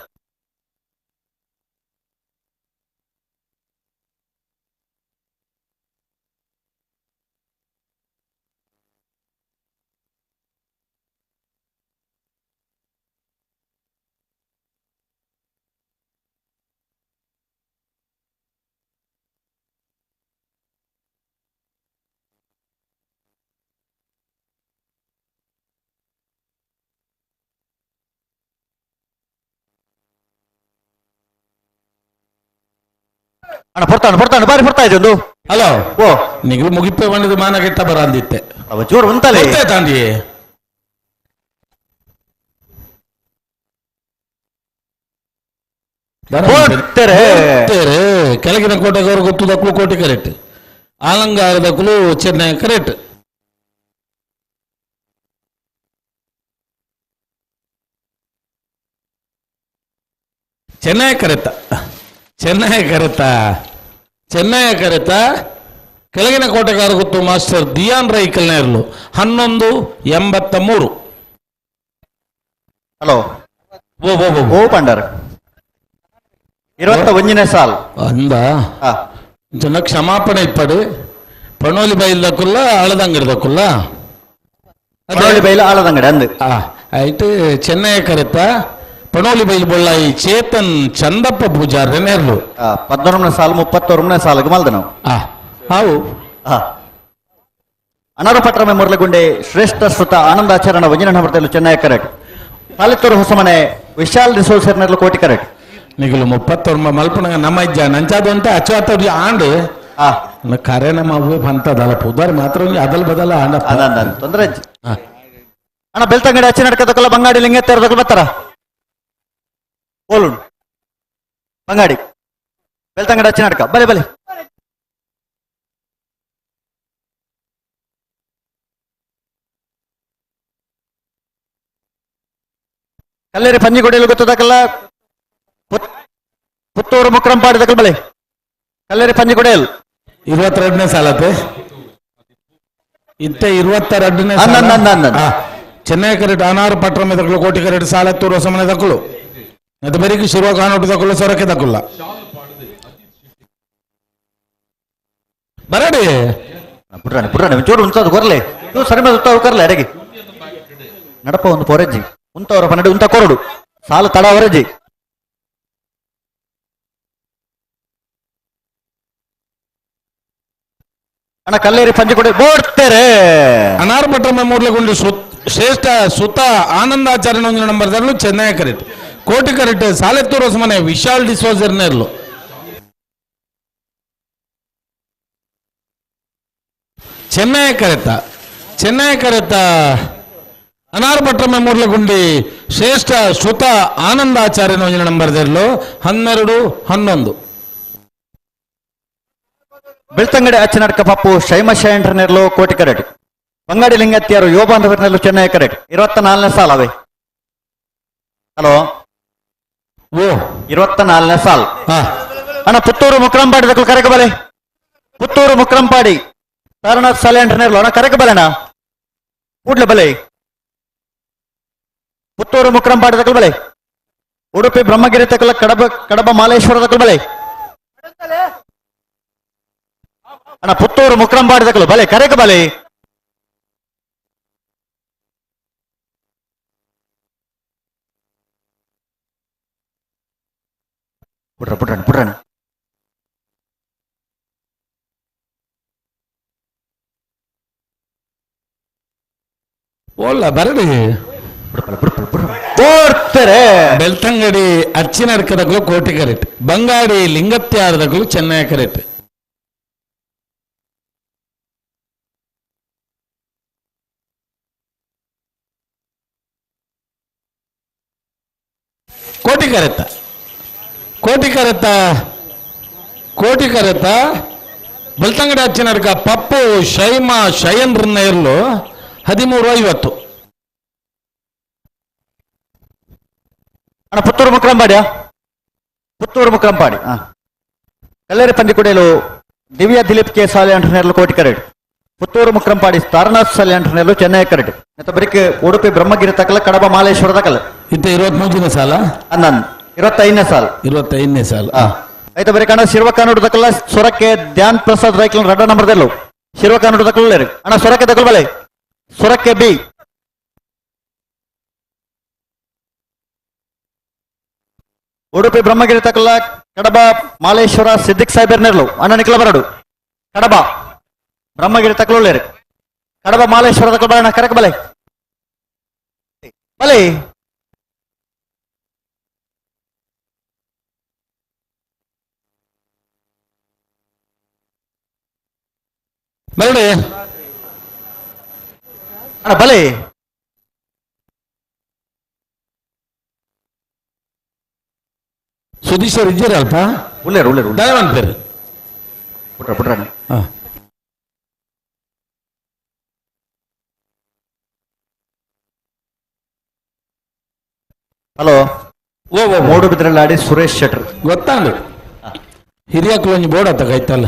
ಅಣ್ಣ ಪೊರ್ತಾಣ ಪೊರ್ತಾಣ ಬಾರಿ ಪೊರ್ತಾ ಇದೆ ಒಂದು ಹಲೋ ಓ ನಿಗಲು ಮುಗಿಪೆ ಬಂದಿದ್ದು ಮಾನ ಕೆಟ್ಟ ಬರ ಅಂದಿತ್ತೆ ಅವ ಜೋರು ಉಂತಲೇ ತಾಂಡಿ ಕೆಳಗಿನ ಕೋಟೆಗವರು ಗೊತ್ತು ದಕ್ಕಲು ಕೋಟೆ ಕರೆಕ್ಟ್ ಆಲಂಗಾರದಕ್ಕಲು ಚೆನ್ನೈ ಕರೆಕ್ಟ್ ಚೆನ್ನೈ ಕರೆತ ಚೆನ್ನೈ ಕರೆತ ಚೆನ್ನೈ ಕರೆತ ಕೆಳಗಿನ ಕೋಟೆಗಾರ ಗೊತ್ತು ಮಾಸ್ಟರ್ ದಿಯಾನ್ ರೈ ಕಲ್ನೇರ್ಲು 11.83. ಹಲೋ ಓ ಓ ಓ ಪಂಡರ್ 21ನೇ ಸಾಲ್ ಅಂದ ಜನ ಕ್ಷಮಾಪಣೆ ಇಪ್ಪಡು ಪಣೋಲಿ ಬೈಲ್ದಕ್ಕುಲ್ಲ ಆಳದಂಗಡಿದಕ್ಕುಲ್ಲ ಪಣೋಲಿ ಬೈಲ ಆಳದಂಗಡಿ ಅಂದು ಆಯ್ತು ಚೆನ್ನೈ ಕರೆತ ಪಣೋಲಿ ಬೈಲ್ ಬೊಳ್ಳಾಯಿ ಚೇತನ್ ಚಂದಪ್ಪ ಪೂಜಾರ್ ನೇರ್ಲು 11ನೇ ಸಾಲು 31ನೇ ಸಾಲಿಗೆ ಮಲ್ದ ನಾವು ಹಾವು ಅನಾರು ಪಟ್ರಮೆ ಮುರಳಗುಂಡೆ ಶ್ರೇಷ್ಠ ಶ್ರುತ ಆನಂದಾಚರಣ ವಜನ ಬರ್ತಲು Chennai correct ಸಾಲಿತ್ತೂರು Hosamane Vishal resource ನೆರ್ಲು Koti correct ನಿಗಲು 39 ಮಲ್ಪನಗ ನಮ್ಮ ಇಜ್ಜ ನಂಚಾದು ಅಂತ ಅಚ್ಚು ಆಂಡು ಕರೆ ನಮ್ಮ ಅವ್ವೆ ಬಂತದಲ್ಲ ಪುದಾರ್ ಮಾತ್ರ ಅದಲ್ ಬದಲ ಆಂಡ ತೊಂದರೆ ಅಣ್ಣ ಬೆಳ್ತಂಗಡಿ ಅಚ್ಚಿ ನಡ್ಕದಕ್ಕಲ್ಲ ಬಂಗಾಡಿ ಲಿಂಗೇತ್ತರದಕ್ಕಲ್ಲ ಬರ್ತಾರ ಓಲುಂಡು ಬಂಗಾಡಿ ಬೆಳ್ತಂಗಡಿ ಅಚ್ಚಿ ನಡ್ಕ ಬಲೆ ಬಲೆ ಕಲ್ಲೇರಿ ಪಂಜಿಗುಡಿಯಲ್ಲಿ ಗೊತ್ತದಕ್ಕಲ್ಲ ಪುತ್ತೂರು ಮುಕ್ರಂಪಾಡಿ ದಕ್ಕಲ್ ಬಲೆ ಕಲ್ಲೇರಿ ಪಂಜಿಗುಡಿಯಲ್ಲಿ 22ನೇ ಸಾಲತೆ ಇತ್ತ 22ನೇ ಚೆನ್ನೈ ಕರೆಟ್ ಅನಾರು ಪಟ್ರಮೆ ದಕ್ಕಲು ಕೋಟಿ ಕರೆಟ್ ಸಾಲತ್ತೂರು ಹೊಸಮನೆ ದಕ್ಕಲು ಅದು ಬರೀ ಶಿರುವ ಕಾನೋಟು ದಕ್ಕಲು ಸೊರಕೆ ದಕ್ಕಲ್ಲ ಬರಡಿ ಪುಟ್ರಾಣಿ ಪುಟ್ರಾಣಿ ಚೂರು ಉಂತದು ಕೊರ್ಲೆ ಇವು ಸರಿ ಮೇಲೆ ಉತ್ತಾವ ಕೊರ್ಲೆ ಅಡಗಿ ನಡಪ ಒಂದು ಪೊರೆಜ್ಜಿ ಉಂತವರ ಪನ್ನಡಿ ಉಂತ ಕೊರಡು ಸಾಲು ತಡ ಹೊರಜಿ ಅಣ್ಣ ಕಲ್ಲೇರಿ ಪಂಜಿಕೊಡೆ ಬೋಡ್ತೇರೆ ಅನಾರು ಪಟ್ರಮ ಮೂರ್ಲಗುಂಡಿ ಶ್ರೇಷ್ಠ ಸುತ ಆನಂದಾಚಾರ್ಯ ನಂಬರ್ ತರಲು ಚೆನ್ನೈ ಕರೆಕ್ಟ್ ಕೋಟಿ ಕರೆಕ್ಟ್ ಸಾಲೆತ್ತೂರು ಹೊಸಮನೆ ವಿಶಾಲ್ ಡಿಸೋಜರ್ ನೇರ್ಲು ಚೆನ್ನೈ ಕರೆತ ಚೆನ್ನೈ ಕರೆತ ಅನಾರು ಪಟ್ರಮ ಮೂರ್ಲಗುಂಡಿ ಶ್ರೇಷ್ಠ ಶ್ರುತ ಆನಂದಾಚಾರ್ಯ ನಂಬರ್ ತರಲು 12 11. ಬೆಳ್ತಂಗಡಿ ಅಚ್ಚನಡ್ಕ ಪಪ್ಪು ಶೈಮ ಶಯಂಟ್ರ ನೆರ್ಲು ಕೋಟಿ ಕರೆಟ್ ಬಂಗಾಡಿ ಲಿಂಗತ್ತಿಯರು ಯೋಬಾಂಧವರ್ನೆಲ್ಲು ಚೆನ್ನೈ ಕರೆಟ್ 24ನೇ ಸಾಲ್ ಅವೇ ಹಲೋ ಓ 24ನೇ ಸಾಲ್ ಅಣ್ಣ ಪುತ್ತೂರು ಮುಕ್ರಂಪಾಡಿ ದಕ್ಕಲು ಕರೆಕ ಬಲೆ ಪುತ್ತೂರು ಮುಕ್ರಂಪಾಡಿ ತಾರನಾಥ್ ಸಾಲೆ ನೆರ್ಲು ಅಣ್ಣ ಕರೆಕ ಬಲೆನಾ ಕೂಡ್ಲೆ ಬಲೆ ಪುತ್ತೂರು ಮುಕ್ರಂಪಾಡಿ ದಕ್ಕಲು ಬಲೆ ಉಡುಪಿ ಬ್ರಹ್ಮಗಿರಿ ತಕಲ ಕಡಬ ಕಡಬ ಮಾಲೇಶ್ವರ ದಕ್ಕಲು ಬಲೆ ಅಣ್ಣ ಪುತ್ತೂರು ಮುಕ್ರಂಪಾಡಿ ದಕಲು ಬಲೆ ಕರೆಕ ಬಲೆ. ಪುಟ್ರ ಪುಟ್ರಣ ಪುಟ್ರಣ. ಓಲ್ಲ ಬರಡಿ ಬೆಳ್ತಂಗಡಿ ಅಚ್ಚಿನಡ್ಕದಗಳು ಕೋಟಿ ಕರೆಟ್, ಬಂಗಾಡಿ ಲಿಂಗತ್ಯಾರದಗಳು ಚೆನ್ನೈ ಕರೆಟ್. ಕೋಟಿ ಕರೆತ್ತ ಕೋಟಿ ಕರೆತ್ತ ಕೋಟಿ ಕರೆತ್ತ ಬೆಳ್ತಂಗಡಿ ಅಚ್ಚಿನಡ್ಕ ಪಪ್ಪು ಶೈಮಾ ಶಯನ್ ಇರ್ಲು 13:50. ಅಣ್ಣ ಪುತ್ತೂರು ಮುಕ್ರಂಪಾಡಿಯಾ? ಪುತ್ತೂರು ಮುಕ್ರಂಪಾಡಿ. ಕಲ್ಲೇರಿ ಪಂದಿಕುಡೇಲು ದಿವ್ಯ ದಿಲೀಪ್ ಕೆ ಸಾಲೆ ಅಂಟನೇರ್ಲು ಕೋಟಿ ಕರೆಡ್, ಪುತ್ತೂರು ಮುಕ್ರಂಪಾಡಿ ತಾರನಾಥ್ ಸಾಲೆ ಅಂಟನೇರ್ಲು ಚೆನ್ನೈ ಕರೆಡ್, ಮತ್ತೆ ಬರಿಕ್ ಉಡುಪಿ ಬ್ರಹ್ಮಗಿರಿ ತಕಲ ಕಡಬ ಮಾಲೇಶ್ವರ ತಕಲ. ಇತ್ತ 23ನೇ ಸಾಲ ಅನ್ನನ್ 25ನೇ ಸಾಲ 25ನೇ ಸಾಲ. ಆಯ್ತು ಬರೀ ಕಣ ಶಿರ್ವಕಾನೂರು ತಕಲ ಸೊರಕೆ ಧ್ಯಾನ್ ಪ್ರಸಾದ್ ರೈಕ್ಲ ರಡ್ಡ ನಂಬರ್ದಲ್ಲೂ ಶಿರ್ವಕಾನೂರು ತಕಲ ಅಣ್ಣ ಸೊರಕೆ ತಕಲ್ ಬಲೆ ಸೊರಕೆ ಬಿ. ಉಡುಪಿ ಬ್ರಹ್ಮಗಿರಿ ತಕಲ ಕಡಬ ಮಾಲೇಶ್ವರ ಸಿದ್ದಿಕ್ ಸಾಹೇಬರ್ ನೆರ್ಲು ಅಣ್ಣ ನಿಕ್ಲ ಬರಡು ಕಡಬ ಬ್ರಹ್ಮಗಿರಿ ತಕಲುಳ್ಳೇರು ಕಡಬ ಮಾಲೇಶ್ವರ ತಕಲ ಬರಣ ಕರಕ ಬಲೆ ಬಲೆ. ಬರಡಿ ಅಣ್ಣ ಬಲೆ. ಸುದೀಶ್ ಇದ್ದೀರ ಅಲ್ಪ ಉಳ್ಳೇರು ಉಳ್ಳೇರು ದಯವಂತ ಪೇರು ಪುಟ್ರ ಪುಟ್ರಣ್ಣ. ಹಲೋ ಓ ಓ ಮೂಡುಬಿದ್ರಲ್ಲಾಡಿ ಸುರೇಶ್ ಶೆಟ್ರ್ ಗೊತ್ತಾಂಡು ಹಿರಿಯಕ್ಕಲು ಒಂಜಿ ಬೋರ್ಡ್ ಆತ ಕೈತಲ್ಲ.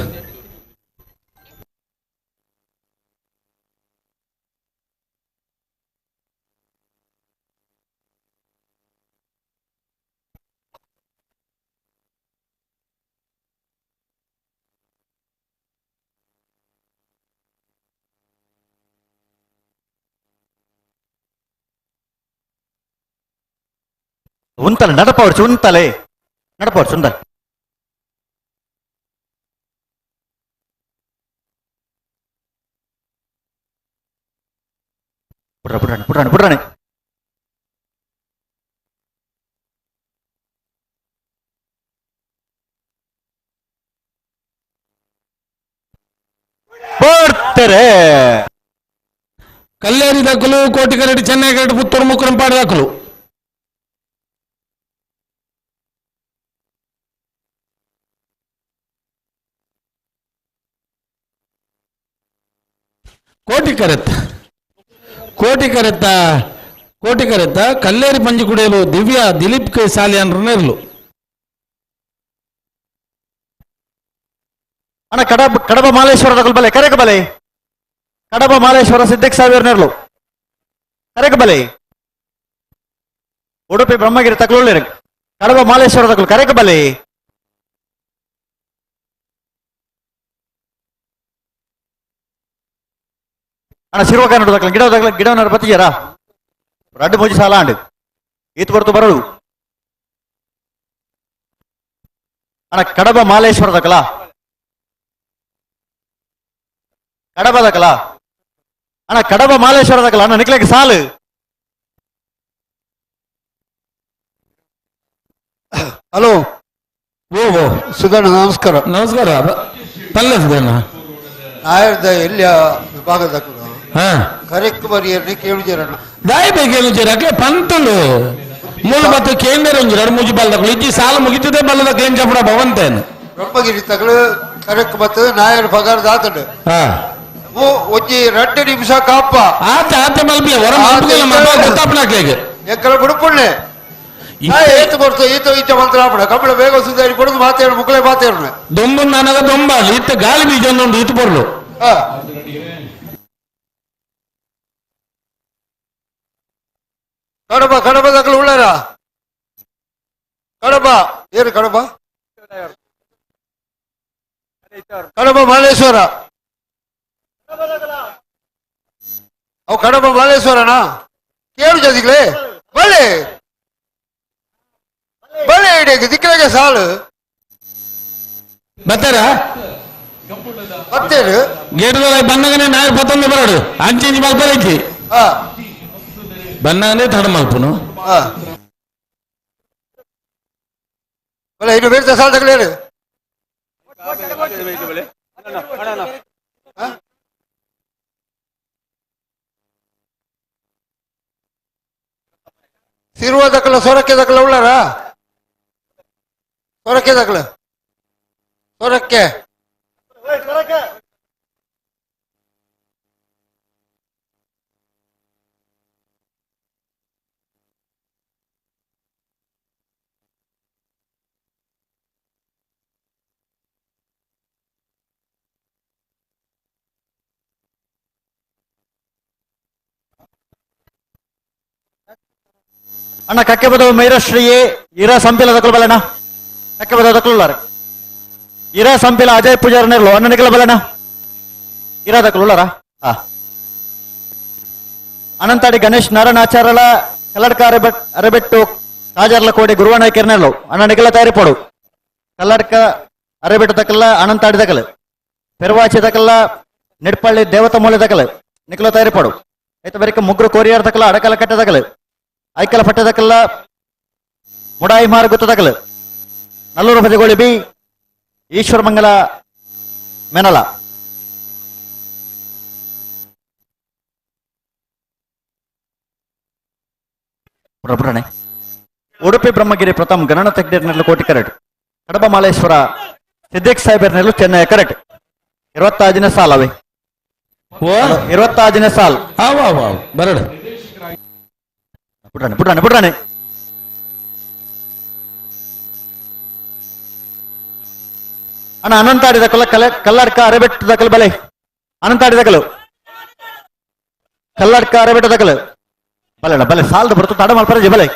ಉಂತಲೆ ನಡಪವರ್ಚು ಉಂತಲೆ ನಡಪವರ್ಚು ಉಂತಲೆ. ಪುಟ್ರ ಪುಟ್ರಾಣಿ ಪುಟ್ರಾಣಿ ಪುಟ್ರಾಣಿ. ಬರ್ತಾರೆ ಕಲ್ಲೇರಿ ದಾಖಲು ಕೋಟಿ ಕರಡಿ ಚೆನ್ನೈ ಕರಡಿ ಪುತ್ತೂರು ಮುಕ್ರಂಪಾಡಿ ದಾಖಲು. ಕೋಟಿ ಕರೆತ್ತ ಕೋಟಿ ಕರೆತ್ತ ಕೋಟಿ ಕರೆತ್ತ ಕಲ್ಲೇರಿ ಪಂಜಿ ಕುಡಿಯಲು ದಿವ್ಯಾ ದಿಲೀಪ್ ಕೆ ಸಾಲಿಯಾನ್ ಇರಲು. ಅಣ್ಣ ಕಡಬ ಕಡಬ ಮಾಲೇಶ್ವರ ಬಲೆ ಕರೆಕ ಬಲೆ ಕಡಬ ಮಾಲೇಶ್ವರ ಸಿದ್ದಿಕ್ ಸಾವಿರ ನೆರಳು ಕರೆಕ ಬಲೆ. ಉಡುಪಿ ಬ್ರಹ್ಮಗಿರಿ ತಕಲುಳ್ಳಿ ಕಡಬ ಮಾಲೇಶ್ವರ ತಕಲು ಕರೆಕ ಬಲೆ. ಅಣ್ಣ ಶಿರ್ವಕಾನೂರು ತಕಲ ಗಿಡ ತಕಲ ಗಿಡವನ್ನ ಬತ್ತಿಜಾರ ರಡ್ಡು ಮೂಜಿ ಸಾಲ ಅಂಡು ಈತ್ ಬರ್ತು ಬರಡು. ಅಣ್ಣ ಕಡಬ ಮಾಲೇಶ್ವರ ತಕಲ ಕಡಬ ತಕಲ ಅಣ್ಣ ಕಡಬ ಮಾಲೇಶ್ವರ ತಕಲ ಅಣ್ಣ ನಿಕ್ಲಕ್ಕೆ ಸಾಲು. ಹಲೋ ಓ ಓ ಸುಧಣ್ಣ ನಮಸ್ಕಾರ. ನಮಸ್ಕಾರ ಪಲ್ಲೆ ಸುಧಣ್ಣ. ನಾಯರ್ದ ಎಲ್ಲಿಯ ವಿಭಾಗದ ಕರೆಕ್ಟ್ ಬರಿಯರ್ನೆ ಕೇಳಿಜರಣ್ಣ ದಾಯಿ ಬೇಕೇನು ಅಕ್ಲೆ ಪಂತಲು ಮೂಲ ಮತ್ತು ಕೇಂದ್ರ ಒಂಜಿ ಎರಡು ಮೂಜಿ ಬಲ್ಲದಗಳು ಇಜ್ಜಿ ಸಾಲ ಮುಗಿತದೆ ಬಲ್ಲದ ಕೇಂದ್ರ ಭವಂತೇನು ಬ್ರಹ್ಮಗಿರಿ ತಗಳು ಕರೆಕ್ಟ್ ಮತ್ತು ನಾಯರ್ ಪಗಾರ ದಾತಡು ಒಂಜಿ 2 ನಿಮಿಷ ಕಾಪ ಆತ ಆತ ಮಲ್ಪಿಲೆ ಹೊರ ಗೊತ್ತಾಪನಾಕ್ಲೆಗೆ ಎಕ್ಕಲ ಬಿಡುಪುಣ್ಣೆ ಏತು ಬರ್ತು ಈತ ಈಚ ಮಂತ್ರ ಆಪಣ ಕಂಬಳ ಬೇಗ ಸುಧಾರಿ ಕೊಡುದು ಮಾತೇರು ಮುಕ್ಕಳೆ ಮಾತೇರು ದೊಂಬು ನನಗ ದೊಂಬ ಈತ ಗಾಳಿ ಬೀಜ ಉಂಟು ಈತ ಬರ್ಲು. ಕಡಬ ಕಡಬ ದಕ್ಕಲು ಉಳ್ಳಾರ ಕಡಬ ಏನು ಕಡಬ ಕಡಬ ಮಾಲೇಶ್ವರ ಅವು ಕಡಬ ಬಾಲೇಶ್ವರನ ಕೇಳು ಜದಿಗ್ಲೆ ಬಲೆ ಬಲೆ ಇಡಕ್ಕೆ ದಿಕ್ಕಲೆಗೆ ಸಾಲು ಬತ್ತಾರ ಬತ್ತೇರು ಗೇಟ್ ಬನ್ನಗನೆ ನಾಯರ್ ಪತ್ತೊಂದು ಬರಡು ಅಂಚಿಂಚಿ ಮಲ್ಪರೈತಿ ಬನ್ನಗನೆ ತಡ ಮಲ್ಪುನು. ಬಲೆ ಇನ್ನು ಬೇರೆ ಸಾಲ ತಗಲೇರು. ಸಿರುವ ದಕ್ಕಲ ಸೊರಕೆ ದಕ್ಕಲ ಉಳ್ಳಾರ ಸೊರಕೆ ದಕ್ಕಲ ಸೊರಕ್ಕೆ ಅಣ್ಣ ಕಕ್ಕೆ ಬದವು ಮೈರಶ್ರೀಯೇ ಇರ ಸಂಪಿಲ ದಕ್ಕಲು ಬಲಣ್ಣ ಕಕ್ಕೆ ಬದವು ದಕ್ಕಲುಲ್ಲಾರೆ ಇರ ಸಂಪಿಲ ಅಜಯ್ ಪೂಜಾರನೆರ್ಲು ಅಣ್ಣ ನಿಕಲ ಬಲಣ್ಣ ಇರ ದಕ್ಕಲುಲ್ಲಾರ ಆ ಅನಂತಾಡಿ ಗಣೇಶ್ ನಾರಾಯಣಾಚಾರ್ಯಲ ಕಲ್ಲಡ್ಕ ಅರೆಬೆಟ್ಟು ಕಾಜರ್ಲ ಕೋಡಿ ಗುರುವನಾಯ್ಕೆರ್ನೆರ್ಲು ಅಣ್ಣ ನಿಕಲ ತಯಾರಿಪೋಡು ಕಲ್ಲಡ್ಕ ಅರೆಬೆಟ್ಟು ದಕ್ಕಲ್ಲ ಅನಂತಾಡಿ ದಕ್ಕಲು ಪೆರುವಾಚಿ ದಕ್ಕಲ್ಲ ನೆಡ್ಪಳ್ಳಿ ದೇವತ ಮೂಲೆ ದಕ್ಕಲು ನಿಕಲ ತಯಾರಿಪೋಡು ಐತ ಬರಿಕ ಮುಗ್ರು ಕೋರಿಯಾರ್ ದಕ್ಕಲ ಅಡಕಲ ಕಟ್ಟೆ ದಕ್ಕಲು ಐಕಲ ಪಟ್ಟದಕಲ್ಲ ಮುಡಾಯಿ ಮಾರು ಗುತ್ತದಕಲು ನಲ್ಲೂರು ಬಜಗೋಳಿ ಬಿ ಈಶ್ವರಮಂಗಲ ಮೆನಲ ಪುರಣೆ ಉಡುಪಿ ಬ್ರಹ್ಮಗಿರಿ ಪ್ರಥಮ್ ಗಣನ ತೆಗ್ದಿರ್ನೆಲ್ಲ ಕೋಟಿ ಕರೆಟ್ ಕಡಬ ಮಾಲೇಶ್ವರ ಸಿದ್ದಿಕ್ ಸಾಹೇಬರ್ನೆಲ್ಲ ಚೆನ್ನೈ ಕರೆಕ್ಟ್ 25ನೇ ಸಾಲ್ ಅವೇ 25ನೇ ಸಾಲ್. ಬರಡು ಪುಟ್ರಾಣೆ ಪುಟ್ರಾಣೆ ಪುಟ್ರಾಣೆ ಅಣ್ಣ ಅನಂತಾಡಿದ ಕಲ್ಲ ಕಲೆ ಕಲ್ಲಡ್ಕ ಅರೆಬೆಟ್ಟದ ಕಲ್ ಬಲೆ ಅನಂತಾಡಿದ ಕಲ್ಲು ಕಲ್ಲಡ್ಕ ಅರೆಬೆಟ್ಟದ ಕಲ್ಲು ಬಲೆ ಅಣ್ಣ ಬಲೆ ಸಾಲದ ಬರ್ತು ತಡ ಮಲ್ಪರ ಬಲೆ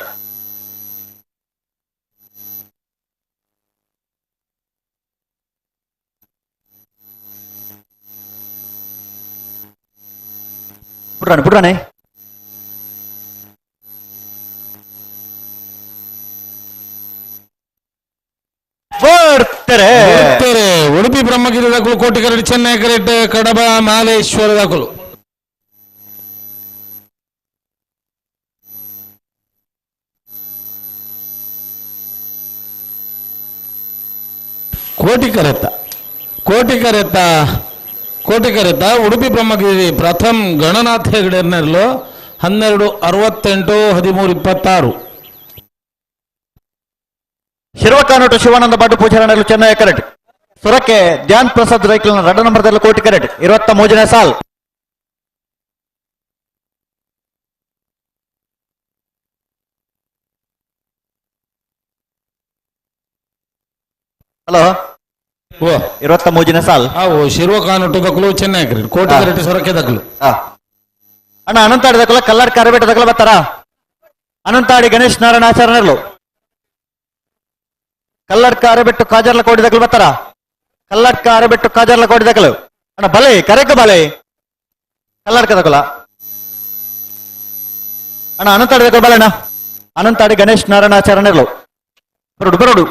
ಪುಟ್ರಾಣೆ ಪುಟ್ರಾಣೆ ಬರ್ತಾರೆ ಬರ್ತಾರೆ. ಉಡುಪಿ ಬ್ರಹ್ಮಗಿರಿ ದಾಖಲು ಕೋಟಿ ಕರೆಟ್ ಚೆನ್ನೈ ಕರೆಟ್ ಕಡಬ ಮಾಲೇಶ್ವರ ದಾಖಲು. ಕೋಟಿ ಕರೆತ್ತ ಕೋಟಿ ಕರೆತ್ತ ಕೋಟಿ ಕರೆತ್ತ ಉಡುಪಿ ಬ್ರಹ್ಮಗಿರಿ ಪ್ರಥಮ್ ಗಣನಾಥ ಹೆಗಡೆರ್ನೆರ್ಲು 12:68 13:26. ಶಿರ್ವಕಾನೋಟು ಶಿವಾನಂದ ಬಾಟು ಪೂಜಾರನಲ್ಲೂ ಚೆನ್ನೈ ಕರೆಕ್ಟ್ ಸುರಕ್ಕೆ ಧ್ಯಾನ್ ಪ್ರಸಾದ್ ರೈಕ್ಲನ 2 ನಂಬರ್ದಲ್ಲಿ ಕೋಟಿ ಕರೆಕ್ಟ್ 23ನೇ ಸಾಲ್. ಹಲೋ ಓ 23ನೇ ಸಾಲ್. ಓ ಶಿರ್ವಕಾನೋಟು ದಕ್ಕಲು ಚೆನ್ನೈ ಕರೆಕ್ಟ್ ಕೋಟಿ ಕರೆಕ್ಟ್ ಸೊರಕೆ ದಕ್ಕಲು. ಅಣ್ಣ ಅನಂತಾಡಿ ದಕ್ಕಲ ಕಲ್ಲಾಡ್ ಕರಬೇಟ ದಕ್ಕಲ ಬರ್ತಾರ ಅನಂತಾಡಿ ಗಣೇಶ್ ನಾರಾಯಣ ಆಚಾರ್ಯನರ್ಲು ಕಲ್ಲಡ್ಕ ಅರೆಬೆಟ್ಟು ಕಾಜರ್ಲ ಕೋಡಿ ದಕ್ಕಲು ಬರ್ತಾರ ಕಲ್ಲಡ್ಕ ಅರೆಬೆಟ್ಟು ಕಾಜರ್ಲ ಕೋಡಿ ದಕ್ಕಲು ಅಣ್ಣ ಬಲೆ ಕರೆಕ ಬಲೆ ಕಲ್ಲಡ್ಕ ದಕ್ಕಲ ಅಣ್ಣ ಅನಂತಾಡಿ ದಕ್ಕಲು ಬಲೆ ಅಣ್ಣ ಅನಂತಾಡಿ ಗಣೇಶ್ ನಾರಾಯಣ ಆಚಾರ್ಯನರ್ಲು ಬರೋಡು ಬರೋಡು.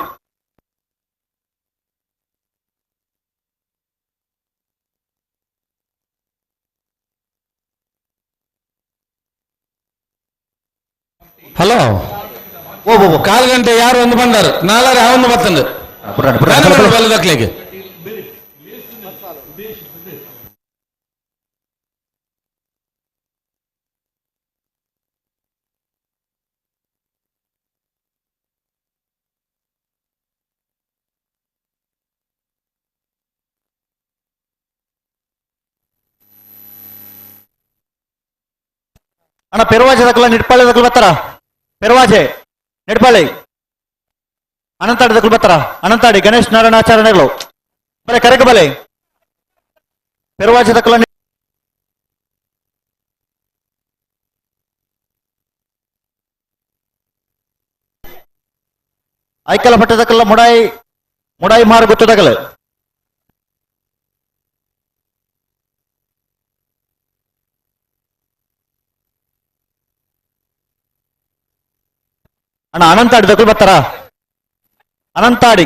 ಹಲೋ ಓ ಕಾಲು ಗಂಟೆ ಯಾರು ಒಂದು ಬಂದಾರು ನಾಲ್ವರು ಒಂದು ಬತ್ತಂದು ಬಲ್ಲದಕ್ಲಿಗೆ ಅಣ್ಣ ಪೆರುವಾಜೆ ದಕ್ಕಲ ನಿಡ್ಪಾಳೆ ದಕ್ಕಲು ಬರ್ತಾರ ಪೆರುವಾಜೆ ನಿಡ್ಪಾಳೆ ಅನಂತಾಡಿ ದಕ್ಕಲು ಬರ್ತಾರ ಅನಂತಾಡಿ ಗಣೇಶ್ ನಾರಾಯಣ ಆಚಾರ್ಯಗಳು ಬಲೆ ಕರೆಕ ಬಲೆ ಪೆರುವಾಜೆ ದಕ್ಕಲ ಐಕಲ ಪಟ್ಟದಕ್ಕಲ್ಲ ಮುಡಾಯಿ ಮುಡಾಯಿ ಮಾರು ಗುತ್ತದಕಲ ಅಣ್ಣ ಅನಂತಾಡಿ ದಕ್ಕಲು ಬರ್ತಾರ ಅನಂತಾಡಿ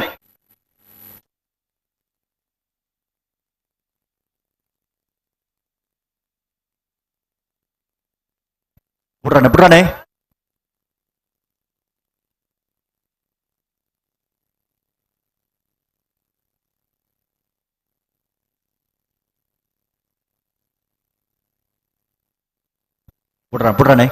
ಬುಡ್ರಾಣೆ ಬುಡ್ರಾಣೆ ಬುಡ್ರಾಣೆ ಬುಡ್ರಾಣೆ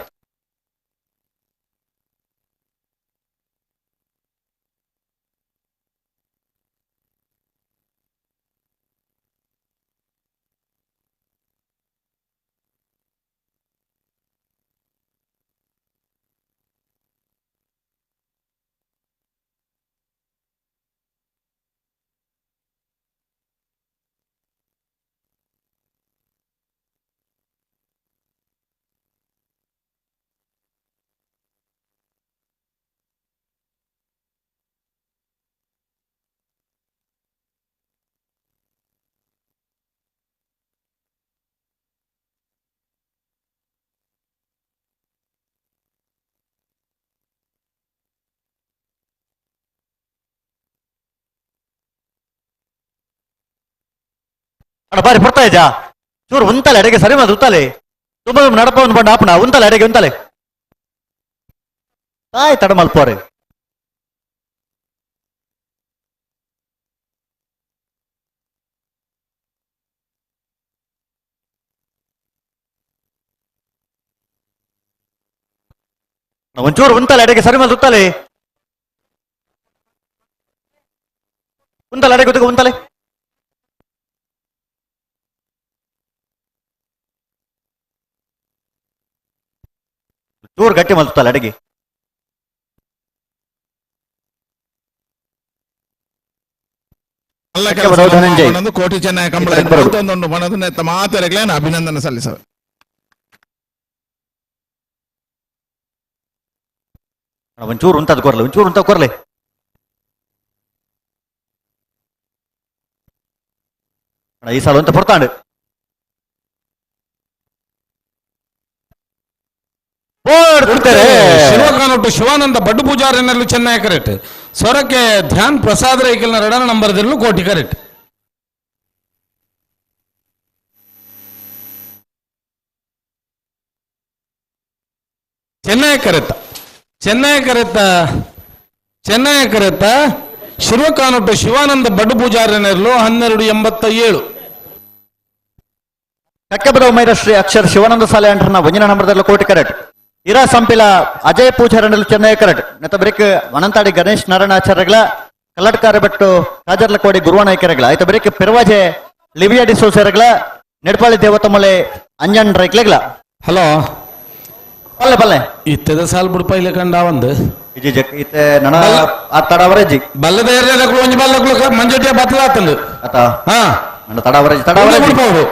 ಅಣ್ಣ ಬಾರಿ ಪಡ್ತಾ ಇದ್ಯಾ ಚೂರು ಉಂತಲೆ ಅಡಿಗೆ ಸರಿ ಮಾತು ಉತ್ತಲೆ ತುಂಬ ನಡಪ ಒಂದು ಬಂಡ ಆಪಣ ಉಂತಲೆ ಅಡಿಗೆ ಉಂತಲೆ ತಾಯ್ ತಡ ಮಲ್ಪೋರೆ ಒಂಚೂರು ಉಂತಲೆ ಅಡಿಗೆ ಸರಿ ಮಾತು ಉತ್ತಲೆ ಉಂತಲೆ ಅಡಿಗೆ ಗೊತ್ತಿಗೆ ಉಂತಲೆ ಚೂರು ಗಟ್ಟಿ ಮಲ್ತಲ್ಲ ಅಡಿಗೆ ಕೋಟಿ ಚೆನ್ನೈ ಕಂಬಳ ಮಾತರೆಗಳೇನು ಅಭಿನಂದನೆ ಸಲ್ಲಿಸವೆ. ಒಂಚೂರು ಉಂಟದ ಕೊರ್ಲೆ ಒಂಚೂರು ಉಂಟ ಕೊರ್ಲೆ ಈ ಸಲ ಅಂತ ಪೊರ್ತಾಂಡು ಶಿವಕಾನೊಟ್ಟು ಶಿವಾನಂದ ಬಡ್ಡು ಪೂಜಾರಿನಲ್ಲಿ ಚೆನ್ನೈ ಕರೆಕ್ಟ್ ಸ್ವರಕ್ಕೆ ಧ್ಯಾನ್ ಪ್ರಸಾದ್ ರೈಕಲ್ನ ಎರಡನೇ ನಂಬರ್ದಲ್ಲೂ ಕೋಟಿ ಕರೆಕ್ಟ್. ಚೆನ್ನೈ ಕರೆತ್ತ ಚೆನ್ನೈ ಕರೆತ್ತ ಚೆನ್ನೈ ಕರೆತ್ತ ಶಿವಕಾನೊಟ್ಟು ಶಿವಾನಂದ ಬಡ್ಡು ಪೂಜಾರಿನಲ್ಲೂ 1287. ಕಕ್ಕಬದವ ಮೈರಶ್ರೀ ಅಕ್ಷರ್ ಶಿವಾನಂದ ಸಾಲೆ ಅಂಟರ್ನ ಒಂಜಿನ ನಂಬರ್ದಲ್ಲೂ ಕೋಟಿ ಕರೆಕ್ಟ್. ಇರಾ ಸಂಪಿಲ ಅಜಯ್ ಪೂಜಾರನಲ್ಲಿ ಚೆನ್ನೈ ಕರೆಕ್ಟ್. ನೆತ್ತ ಬ್ರೇಕ್ ಅನಂತಾಡಿ ಗಣೇಶ್ ನಾರಾಯಣಾಚಾರ್ಯಗಳ ಕಲ್ಲಡ್ಕ ಅರೆಬೆಟ್ಟು ಕಾಜರ್ಲಕೋಡಿ ಗುರುವನಾಯ್ಕರಗಳ ಆಯ್ತ ಬ್ರೇಕ್ ಪೆರ್ವಾಜೆ ಲಿವಿಯಾ ಡಿಸೋಸರಗಳ ನೆಡ್ಪಾಳಿ ದೇವತಮಲೆ ಅಂಜನ್ ರೈಕ್ಲೆಗಳ. ಹಲೋ ಪಲ್ಲೆ ಪಲ್ಲೆ ಇತ್ತದ ಸಾಲ್ ಬುಡ್ಪ ಇಲ್ಲ ಕಂಡ ಒಂದು ಇತ್ತೆ ನನ ಆ ತಡವರೆಜಿ ಬಲ್ಲದ ಏರಿಯಾದಕ್ಳು ಒಂಜಿ ಬಲ್ಲಕ್ಳು ಮಂಜಟಿಯ ಬತ್ತಲಾತಂದು ಆತ ಹಾ ನನ್ನ ತಡವರೆಜಿ ತಡವರೆಜಿ ಬುಡ್ಪವರು.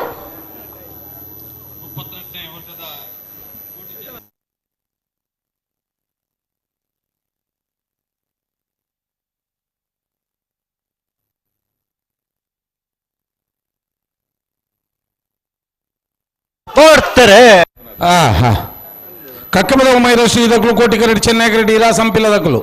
ಕೊಡ್ತಾರೆ. ಹಾ ಕಕ್ಕಬದ ಮೈರಶ್ರೀ ದಕ್ಕಲು ಕೋಟಿ ಕರೆಡ್ ಚೆನ್ನೈ ಕರೆಡ್ ಇರಾ ಸಂಪಿಲ ದಕ್ಕಲು.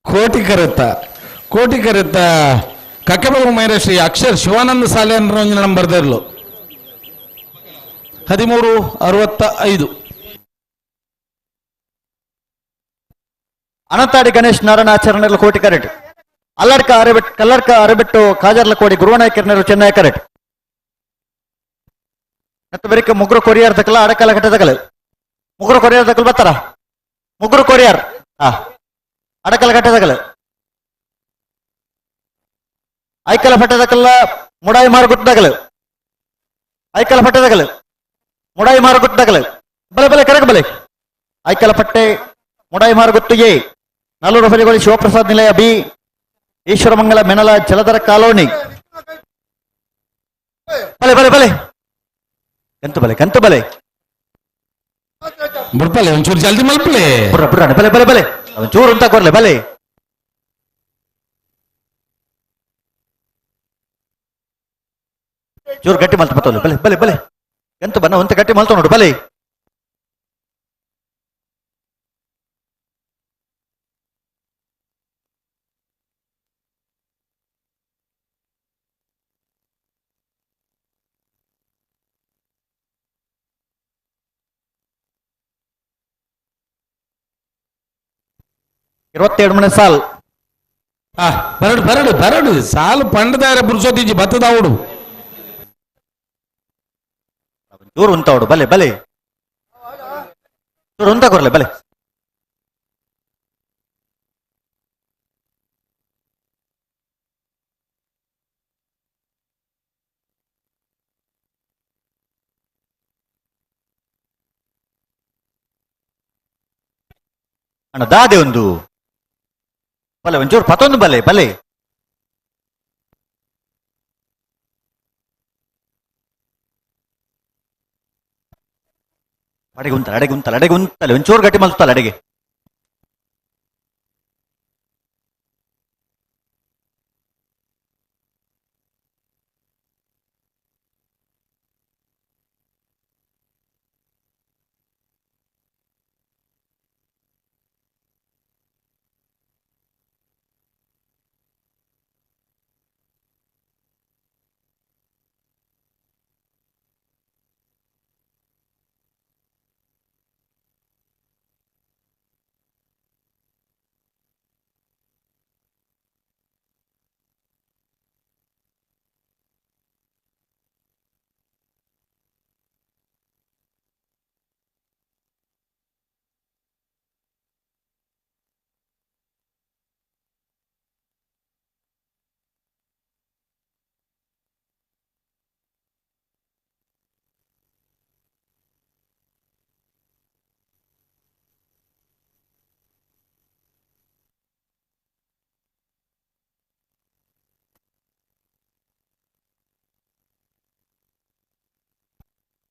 ಕೋಟಿ ಕರೆತ್ತ ಕೋಟಿ ಕರೆತ್ತ ಕಕ್ಕಬದ ಮೈರಶ್ರೀ ಅಕ್ಷರ್ ಶಿವಾನಂದ ಸಾಲೆ ನಂಬರ್ದರ್ಲು 1365. ಅನಂತಾಡಿ ಗಣೇಶ್ ನಾರಾಯಣಾಚಾರ್ಯನಲ್ಲಿ ಕೋಟಿ ಕರೆಟ್. ಅಲ್ಲಡ್ಕ ಅರೆಬೆಟ್ಟು ಕಲ್ಲಡ್ಕ ಅರೆಬೆಟ್ಟು ಕಾಜರ್ಲಕೋಡಿ ಗುರುವನಾಯ್ಕರ್ನರು ಚೆನ್ನೈ ಕರೆಟ್. ಮತ್ತು ಬೆರಿಕೆ ಮುಗ್ರು ಕೊರಿಯರ್ ದಕ್ಕಲ ಅಡಕಲ ಕಟ್ಟದಕಲ ಮುಗ್ರು ಕೊರಿಯರ್ ದಕ್ಕಲು ಬರ್ತಾರ ಮುಗ್ರು ಕೊರಿಯರ್ ಹಾ ಅಡಕಲ ಕಟ್ಟದಕಲ ಐಕಲ ಪಟ್ಟದಕಲ್ಲ ಮುಡಾಯಿ ಮಾರುಗುಟ್ಟದಕಲು ಐಕಲ ಪಟ್ಟದಕಲು ಮುಡಾಯಿ ಮಾರುಗುಟ್ಟದಕಲು ಬಲೆ ಬಲೆ ಕರಕ ಬಲೆ ಐಕಲ ಪಟ್ಟೆ ಮುಡಾಯಿ ಮಾರುಗುತ್ತು ಎ ನಲ್ಲೂರು ಫಲಿಗೋಳಿ ಶಿವಪ್ರಸಾದ್ ನಿಲಯ ಬಿ ಈಶ್ವರಮಂಗಲ ಮೆನಲ ಜಲಧರ ಕಾಲೋನಿ ಬಲೆ ಬಲೆ ಬಲೆ ಕಂತು ಬಲೆ ಕಂತು ಬಲೆ ಬುಡ್ಪಲೆ ಒಂಚೂರು ಜಲ್ದಿ ಮಲ್ಪಲೆ ಬುಡ್ರ ಬುಡ್ರ ಬಲೆ ಬಲೆ ಬಲೆ ಒಂಚೂರು ಅಂತ ಕೊರ್ಲೆ ಬಲೆ. ಜೋರು ಗಟ್ಟಿ ಮಲ್ತು ಬತ್ತಲ್ಲ ಬಲೆ ಬಲೆ ಬಲೆ ಎಂತ ಬನ್ನ ಒಂತ ಗಟ್ಟಿ ಮಲ್ತ ನೋಡು ಬಲೆ. 27ನೇ ಸಾಲ್. ಬರಡು ಬರಡು ಬರಡು ಸಾಲು ಪಂಡದಾರ ಪುರುಷೋತಿಜಿ ಬತ್ತದಾವುಡು ದೂರ ಉಂತಾವಡು ಬಲೆ ಬಲೆ ದೂರ ಉಂತ ಕೊರ್ಲೆ ಬಲೆ. ಅಣ್ಣ ದಾದೆ ಒಂದು ಬಲೆ ಒಂಚೂರು ಪತ್ತೊಂದು ಬಲೆ ಬಲೆ. ಅಡೆಗೆ ಉಂತಲ್ಲ ಅಡೆಗೆ ಉಂತಲ್ಲ ಅಡೆಗೆ ಉಂತಲ್ಲ ಒಂಚೂರು ಗಟ್ಟಿ ಮಲ್ತಲ್ಲ ಅಡೆಗೆ.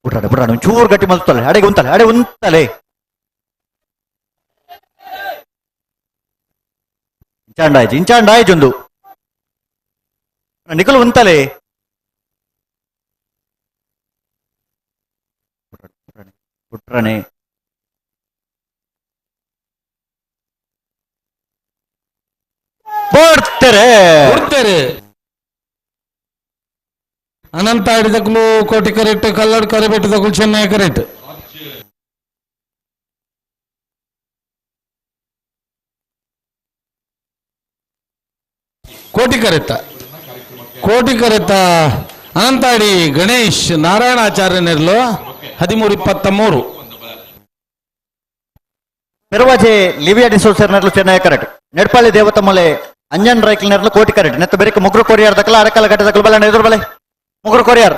ಬುಡ್ರಾಣ ಬುಡ್ರಾಣ ಒಂಚೂರು ಗಟ್ಟಿ ಮಲ್ತಲ್ಲ ಅಡೆಗೆ ಉಂತಲೆ ಅಡೆ ಉಂತಲೆ. ಇಂಚಾಂಡಾಯ್ತು ಇಂಚಾಂಡಾಯ್ತು ಒಂದು ನಿಕಲು ಉಂತಲೆ. ಪುಟ್ರನೆ ಬೋಡ್ತಾರೆ ಕೊಡ್ತಾರೆ. ಅನಂತ ಆಡಿದಕ್ಕೂ ಕೋಟಿ ಕರೆಕ್ಟ್, ಕಲ್ಲಡ್ ಕರೆಬೆಟ್ಟದಕ್ಕೂ ಚೆನ್ನೈ ಕರೆಕ್ಟ್. ಕೋಟಿ ಕರೆತ್ತ ಕೋಟಿ ಕರೆತ್ತ ಅನಂತಾಡಿ ಗಣೇಶ್ ನಾರಾಯಣಾಚಾರ್ಯ ನೆರ್ಲು 13-23. ಪೆರುವಾಜೆ ಲಿವಿಯಾ ಡಿಸೋಸರ್ ನೆರ್ಲು ಚೆನ್ನೈ ಕರೆಕ್ಟ್. ನೆಡ್ಪಾಳಿ ದೇವತಮಲೆ ಅಂಜನ್ ರೈಕಲ್ ನೆರ್ಲು ಕೋಟಿ ಕರೆಕ್ಟ್. ನೆತ್ತ ಬೆರಿಕ ಮುಗ್ರು ಕೊರಿಯಾರ್ ದಕ್ಕಲ ಅರಕಲ ಘಟ್ಟದಕ್ಕಲು ಬಲ ಎದುರು ಬಲೆ ಮುಗುರು ಕೊರಿಯಾರ್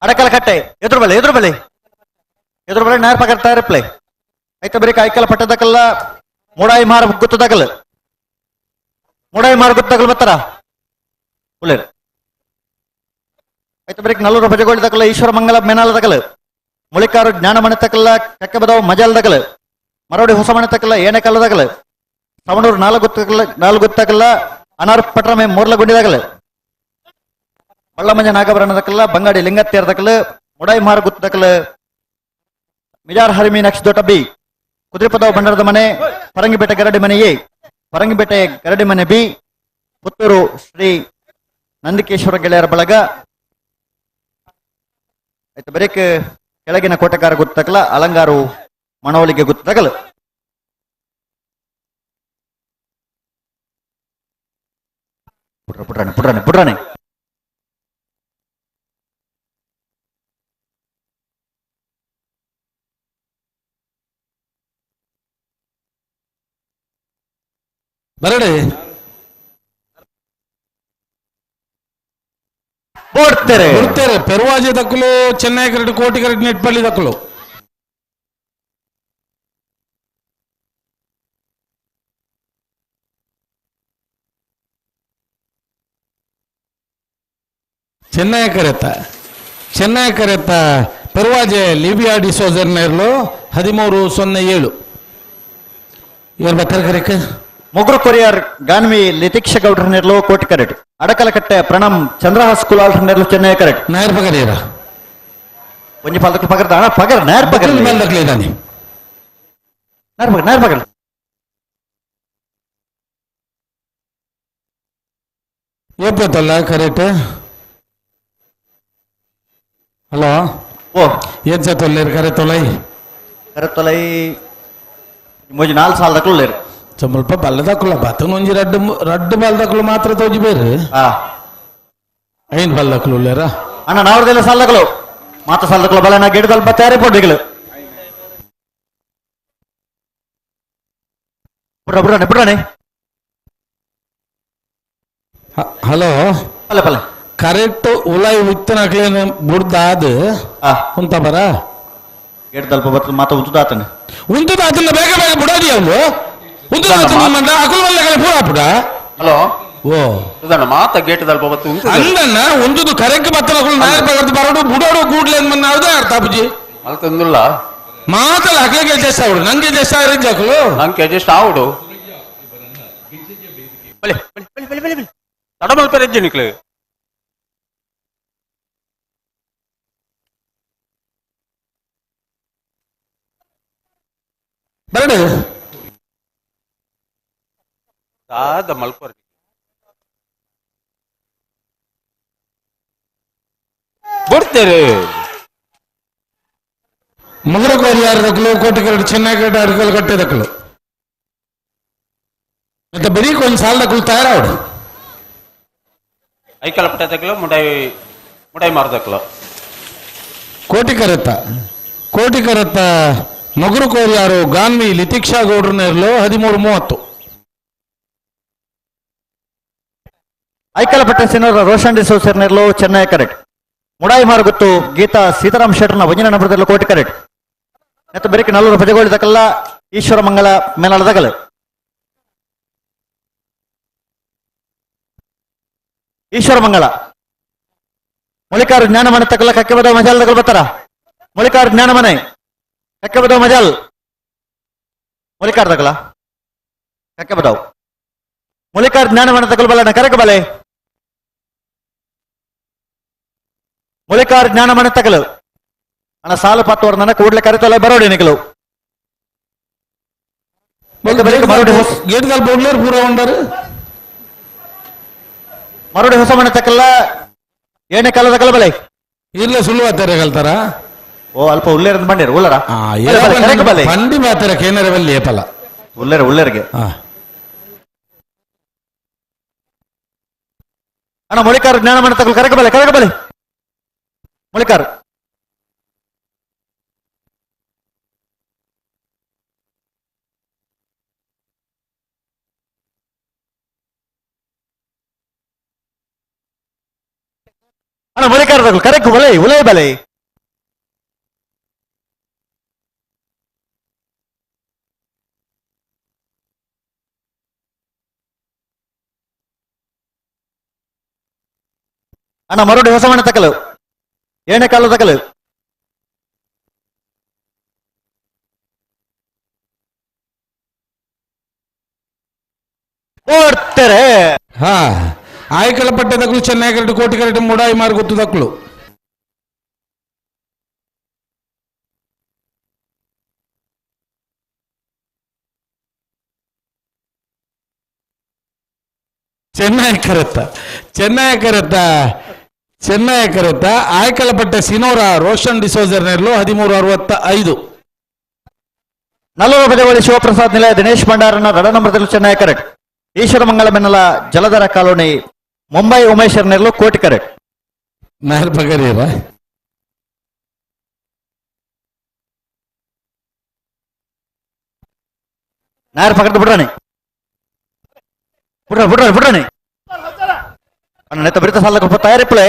ಅಡಕಲ ಕಟ್ಟೆ ಎದುರು ಬಲೆ ಎದುರು ಬಲೆ ಎದುರು ಬಲೆ ನಾರ್ ಪಕರ್ ತಯಾರಿಪ್ಲೆ ಐತ ಬರೀ ಐಕಲ ಪಟ್ಟದಕಲ್ಲ ಮೂಡಾಯಿ ಮಾರ ಗುತ್ತದಕಲ್ ಮೂಡಾಯಿ ಮಾರ ಗುತ್ತದಕಲ್ ಬತ್ತಾರ ಉಳ್ಳೇರು ಐತ ಬರೀ ನಲ್ಲೂರು ಭಜಗೋಳಿ ದಕಲ ಈಶ್ವರ ಮಂಗಲ ಮೇನಾಲ ದಕಲ್ ಮುಳಿಕಾರು ಜ್ಞಾನಮಣಿ ತಕಲ್ಲ ಕಕ್ಕೆಬದವ ಮಜಾಲ್ ದಕಲ್ ಮರೋಡಿ ಹೊಸಮಣಿ ತಕಲ್ಲ ಏನೆಕಲ್ಲ ದಕಲ್ ಸವಣೂರು ನಾಲ್ಕು ಗುತ್ತಕಲ್ಲ ನಾಲ್ಕು ಗುತ್ತಕಲ್ಲ ಅನಾರ್ ಪಟ್ರಮೆ ಮೂರ್ಲ ಗುಂಡಿದಾಗಲ್ ಬಳ್ಳಮಂಜ ನಾಗಭರಣದಕಲ್ಲ ಬಂಗಾಡಿ ಲಿಂಗತ್ತೇರ್ದಕಲ್ ಮುಡಾಯಿ ಮಾರ ಗುತ್ತದಕಲ್ ಮಿಜಾರ್ ಹರಿಮೀನಾಕ್ಷಿ ದೊಡ್ಡ ಬಿ ಕುದುರೆಪದವ ಭಂಡಾರದ ಮನೆ ಪರಂಗಿಪೇಟೆ ಗರಡಿ ಮನೆ ಎ ಪರಂಗಿಪೇಟೆ ಗರಡಿ ಮನೆ ಬಿ ಪುತ್ತೂರು ಶ್ರೀ ನಂದಿಕೇಶ್ವರ ಗೆಳೆಯರ ಬಳಗ ಆಯ್ತು ಬರೀಕ್ ಕೆಳಗಿನ ಕೋಟೆಕಾರ ಗುತ್ತಕಲ ಅಲಂಗಾರು ಮಣವಳಿಗೆ ಗುತ್ತಕಲ್. ಪುಟ್ರ ಪುಟ್ರಾಣೆ ಪುಟ್ರಾಣೆ ಪುಟ್ರಾಣೆ ಬರಡಿ ಕೊಡ್ತಾರೆ ಕೊಡ್ತಾರೆ. ಪೆರುವಾಜೆ ದಕ್ಕಲು ಚೆನ್ನೈ ಕರೆಕ್ಟ್ ಕೋಟಿ ಕರೆಕ್ಟ್ ನೆಟ್ಪಳ್ಳಿ ದಕ್ಕಲು. ಚೆನ್ನೈ ಕರೆತ ಚೆನ್ನೈ ಕರೆತ ಪೆರುವಾಜೆ ಲಿಬಿಯಾ ಡಿಸೋಜರ್ ನೇರ್ಲು 13-07. ಇವರು ಬರ್ತಾರೆ ಕರೆಕ್. ಮೊಗ್ರು ಕೊರಿಯರ್ ಗಾನ್ವಿ ಲಿತೀಕ್ಷ ಗೌಡ್ರ ನೆರ್ಲು ಕೋಟಿ ಕರೆಟ್ ಅಡಕಲಕಟ್ಟೆ ಪ್ರಣಮ್ ಚಂದ್ರಹಾಸ್ ಕುಲಾಲ್ ನೆರ್ಲು ಚೆನ್ನೈ ಕರೆಟ್ ನಾಯರ್ ಪಗರಿಯರ ಒಂಜಿ ಪಾಲ್ದಕ್ಕೆ ಪಗರ್ದ ಅಣ್ಣ ಪಗರ್ ನಾಯರ್ ಪಗರ್ ಬಲ್ದಕ್ಲೆ ಇದ್ದಾನೆ. ನಾಯರ್ ಪಗರ್ ನಾಯರ್ ಪಗರ್. ಏಪತ್ತಲ್ಲ ಕರೆಕ್ಟ್? ಹಲೋ. ಓ. ಏನ್ ಸತ್ತೊಲ್ಲೇರು ಕರೆ ತೊಲೈ? ಕರೆ ತೊಲೈ ಮೊಜಿ ನಾಲ್ ಸಾಲದಕ್ಕೂ ಲೇರು. ಸ್ವಲ್ಪ ಬಲ್ಲದಕ್ಕುಲ್ಲ ಬತ್ತನ ಒಂಜಿ ರಡ್ಡು ರಡ್ಡು ಬಲ್ದಕ್ಕಲು ಮಾತ್ರ ತೋಜಿ ಬೇರು. ಐನ್ ಬಲ್ಲದಕ್ಕಲು ಉಲ್ಲೇರ? ಅಣ್ಣ ನಾವ್ರದೆಲ್ಲ ಸಾಲದಕ್ಕಲು ಮಾತ ಸಾಲದಕ್ಕಲು ಬಲ ನಾ ಗಿಡದಲ್ಲಿ ಬತ್ತಾರೆ ಪೊಡ್ಡಿಗಳು ಬಿಡ್ರ ಬಿಡ್ರಾನೆ ಬಿಡ್ರಾನೆ. ಹಲೋ. ಪಲ್ಲೆ ಪಲ್ಲೆ. ಕರೆಕ್ಟ್ ಉಲಾಯಿ ಉತ್ತನಕ್ಲೇನ ಬುಡ್ದಾದ ಉಂತ ಬರ ಗಿಡದಲ್ಪ ಬರ್ತದೆ ಮಾತ ಉಂತುದಾತನೆ. ಉಂತುದಾತನ ಬೇಗ ಬೇಗ ಬುಡಾದಿ ಅವಳು ಉಂತುದಾತನ ಮಂಡ ಅಕುಲ್ ಮಲ್ಲಗಳ ಪೂರ ಪುಡ. ಹಲೋ. ಓ. ಸುಧಣ್ಣ ಮಾತ ಗೇಟ್ ದಲ್ಪ ಬತ್ತು ಉಂತುದು. ಅಂದಣ್ಣ ಉಂತುದು ಕರೆಕ್ಟ್ ಬತ್ತನ ಅಕುಲ್ ನಾಯರ್ ಪಗರ್ದು ಬರಡು ಬುಡೋಡು ಕೂಡ್ಲೆ ಮನ್ನ ಅದೇ ಅರ್ಥ ಅಪ್ಪುಜಿ. ಅಲ್ತಂದುಲ್ಲ. ಮಾತಲ್ಲ ಅಕ್ಲಿಗೆ ಅಡ್ಜಸ್ಟ್ ಆವಡು ನಂಗೆ ಅಡ್ಜಸ್ಟ್ ಆಗಿರೋ ಅಕುಲು. ನಂಗೆ ಅಡ್ಜಸ್ಟ್ ಆವಡು. ಬಲೆ ಬಲೆ ಬಲೆ ಬಲೆ ಬಲೆ ಬಲೆ ತಡ ಮಲ್ಪೆರೆ ನಿಕ್ಲು. ಬರಡು. ದಾದ ಮಲ್ಪರ್ ಬಿಡ್ತೇರೆ. ಮಗರ ಕೋರಿಯಾರ ದಕ್ಕಲು ಕೋಟಿ ಕರಡು ಚೆನ್ನಾಗಿ ಅಡ್ಕಲ್ ಕಟ್ಟೆ ದಕ್ಕಲು ಮತ್ತೆ ಬರೀ ಕೊಂಚ ಸಾಲ ದಕ್ಕಲು ತಯಾರಾವಡು. ಐಕಲ ಪಟ್ಟೆ ದಕ್ಕಲು ಮುಡೈ ಮುಡೈ ಮಾರದಕ್ಕಲು. ಕೋಟಿ ಕರತ್ತ ಕೋಟಿ ಕರತ್ತ ಮಗುರು ಕೋರಿಯಾರು ಗಾನ್ವಿ ಲಿತೀಕ್ಷಾ ಗೌಡ್ರ ನೇರ್ಲು 13:30. ಐಕಲಪಟ್ಟೆ ಸಿನೋರ ರೋಷನ್ ಡಿಸೋಸರ್ ನೆರ್ಲು ಚೆನ್ನೈ ಕರೆಕ್ಟ್. ಮುಡಾಯಿ ಮಾರುಗುತ್ತು ಗೀತಾ ಸೀತಾರಾಮ್ ಶೆಟ್ಟರ್ನ ವಜನ ನಂಬರದಲ್ಲಿ ಕೋಟಿ ಕರೆಕ್ಟ್. ನೆತ್ತ ಬೆರಕೆ ನಲ್ಲೂರು ಪಜಗೋಳಿ ತಕಲ್ಲ ಈಶ್ವರ ಮಂಗಲ ಮೇಲಾಳದಗಲ. ಈಶ್ವರ ಮಂಗಳ ಮುಳಿಕಾರು ಜ್ಞಾನಮನೆ ತಕಲ್ಲ ಕಕ್ಕೆಬದ ಮಜಾಲ್ ತಕಲ್ ಬರ್ತಾರ. ಮುಳಿಕಾರು ಜ್ಞಾನಮನೆ ಕಕ್ಕೆಬದವ್ ಮಜಾಲ್ ಮುಳಿಕಾರ್ ತಕಲ ಕಕ್ಕೆಬದವ್ ಮುಳಿಕಾರ್ ಜ್ಞಾನಮನೆ ತಕಲ್ ಬಲನ ಕರಕ ಬಲೆ ಮುಳಿಕಾರ್ ಜ್ಞಾನಮನೆ ತಕಲು ಅಣ್ಣ ಸಾಲು ಪತ್ತು ನನ್ನ ಕೂಡ್ಲೆ ಕರೆತಲ್ಲ ಬರೋಡಿ ನಿಕಲು. ಗೇಟ್ಗಲ್ ಬೋಡ್ಲೇರ್ ಪೂರ ಉಂಡರು. ಮರುಡಿ ಹೊಸ ಮನೆ ತಕಲ್ಲ ಏನೇ ಕಾಲದ ಕಲ ಬಲೆ ಇಲ್ಲ ಸುಳ್ಳು ಆತಾರೆ ಕಲ್ತಾರ. ಓ ಅಲ್ಪ ಉಲ್ಲೇರ ಬಂದಿರು ಉಲ್ಲರ ಬಲೆ ಬಂಡಿ ಮಾತಾರ ಕೇನರ ಬಲ್ಲಿ ಏಪಲ ಉಲ್ಲೇರ ಉಲ್ಲೇರಿಗೆ. ಅಣ್ಣ ಮೊಳಿಕಾರ ಜ್ಞಾನ ಮನೆ ತಕಲ್ ಕರಕ ಬಲೆ ಕರಕ ಬಲೆ ಮೊಳಿಕಾರ. ಅಣ್ಣ ಮೊಳಿಕಾರ ತಕಲ್ ಕರೆಕ್ ಬಲೆ ಉಲೇ ಬಲೆ. ಅಣ್ಣ ಮರುಡಿ ಹೊಸ ಮನೆ ತಕಲು ಏನೇ ಕಾಲ ತಕಲು. ಓಡ್ತಾರೆ. ಹಾ ಆಯ್ಕಲ ಪಟ್ಟೆ ತಕಲು ಚೆನ್ನೈ ಕರೆಕ್ಟ್ ಕೋಟಿ ಕರೆಕ್ಟ್ ಮುಡಾಯಿ ಮಾರು ಗೊತ್ತು ತಕಲು. ಚೆನ್ನೈ ಕರೆತ್ತ ಚೆನ್ನೈ ಕರೆತ್ತ ಚೆನ್ನೈ ಕರೆತ್ತ ಆಯ್ಕಲಪಟ್ಟೆ ಸಿನೋರ ರೋಷನ್ ಡಿಸೋಜರ್ ನೆರ್ಲು 13:65. ನಲ್ಲೂರು ಪದವಳಿ ಶಿವಪ್ರಸಾದ್ ನಿಲಯ ದಿನೇಶ್ ಭಂಡಾರನ ರಡ ನಂಬರ್ದಲ್ಲಿ ಚೆನ್ನೈ ಕರೆಕ್ಟ್. ಈಶ್ವರ ಮಂಗಳ ಬೆನ್ನಲ ಜಲಧರ ಕಾಲೋನಿ ಮುಂಬೈ ಉಮೇಶರ್ ನೆರ್ಲು ಕೋಟಿ ಕರೆಕ್ಟ್. ನಾಯರ್ ಪಗರಿಯರ ನಾಯರ್ ಪಕಡ್ದು ಬಿಡ್ರಾಣಿ ಬಿಡ್ರ ಬಿಡ್ರ ಬಿಡ್ರಾಣಿ ಅಣ್ಣ ನೆತ್ತ ಬಿರಿತ ಸಾಲ ತಯಾರಿಪ್ಪಳೆ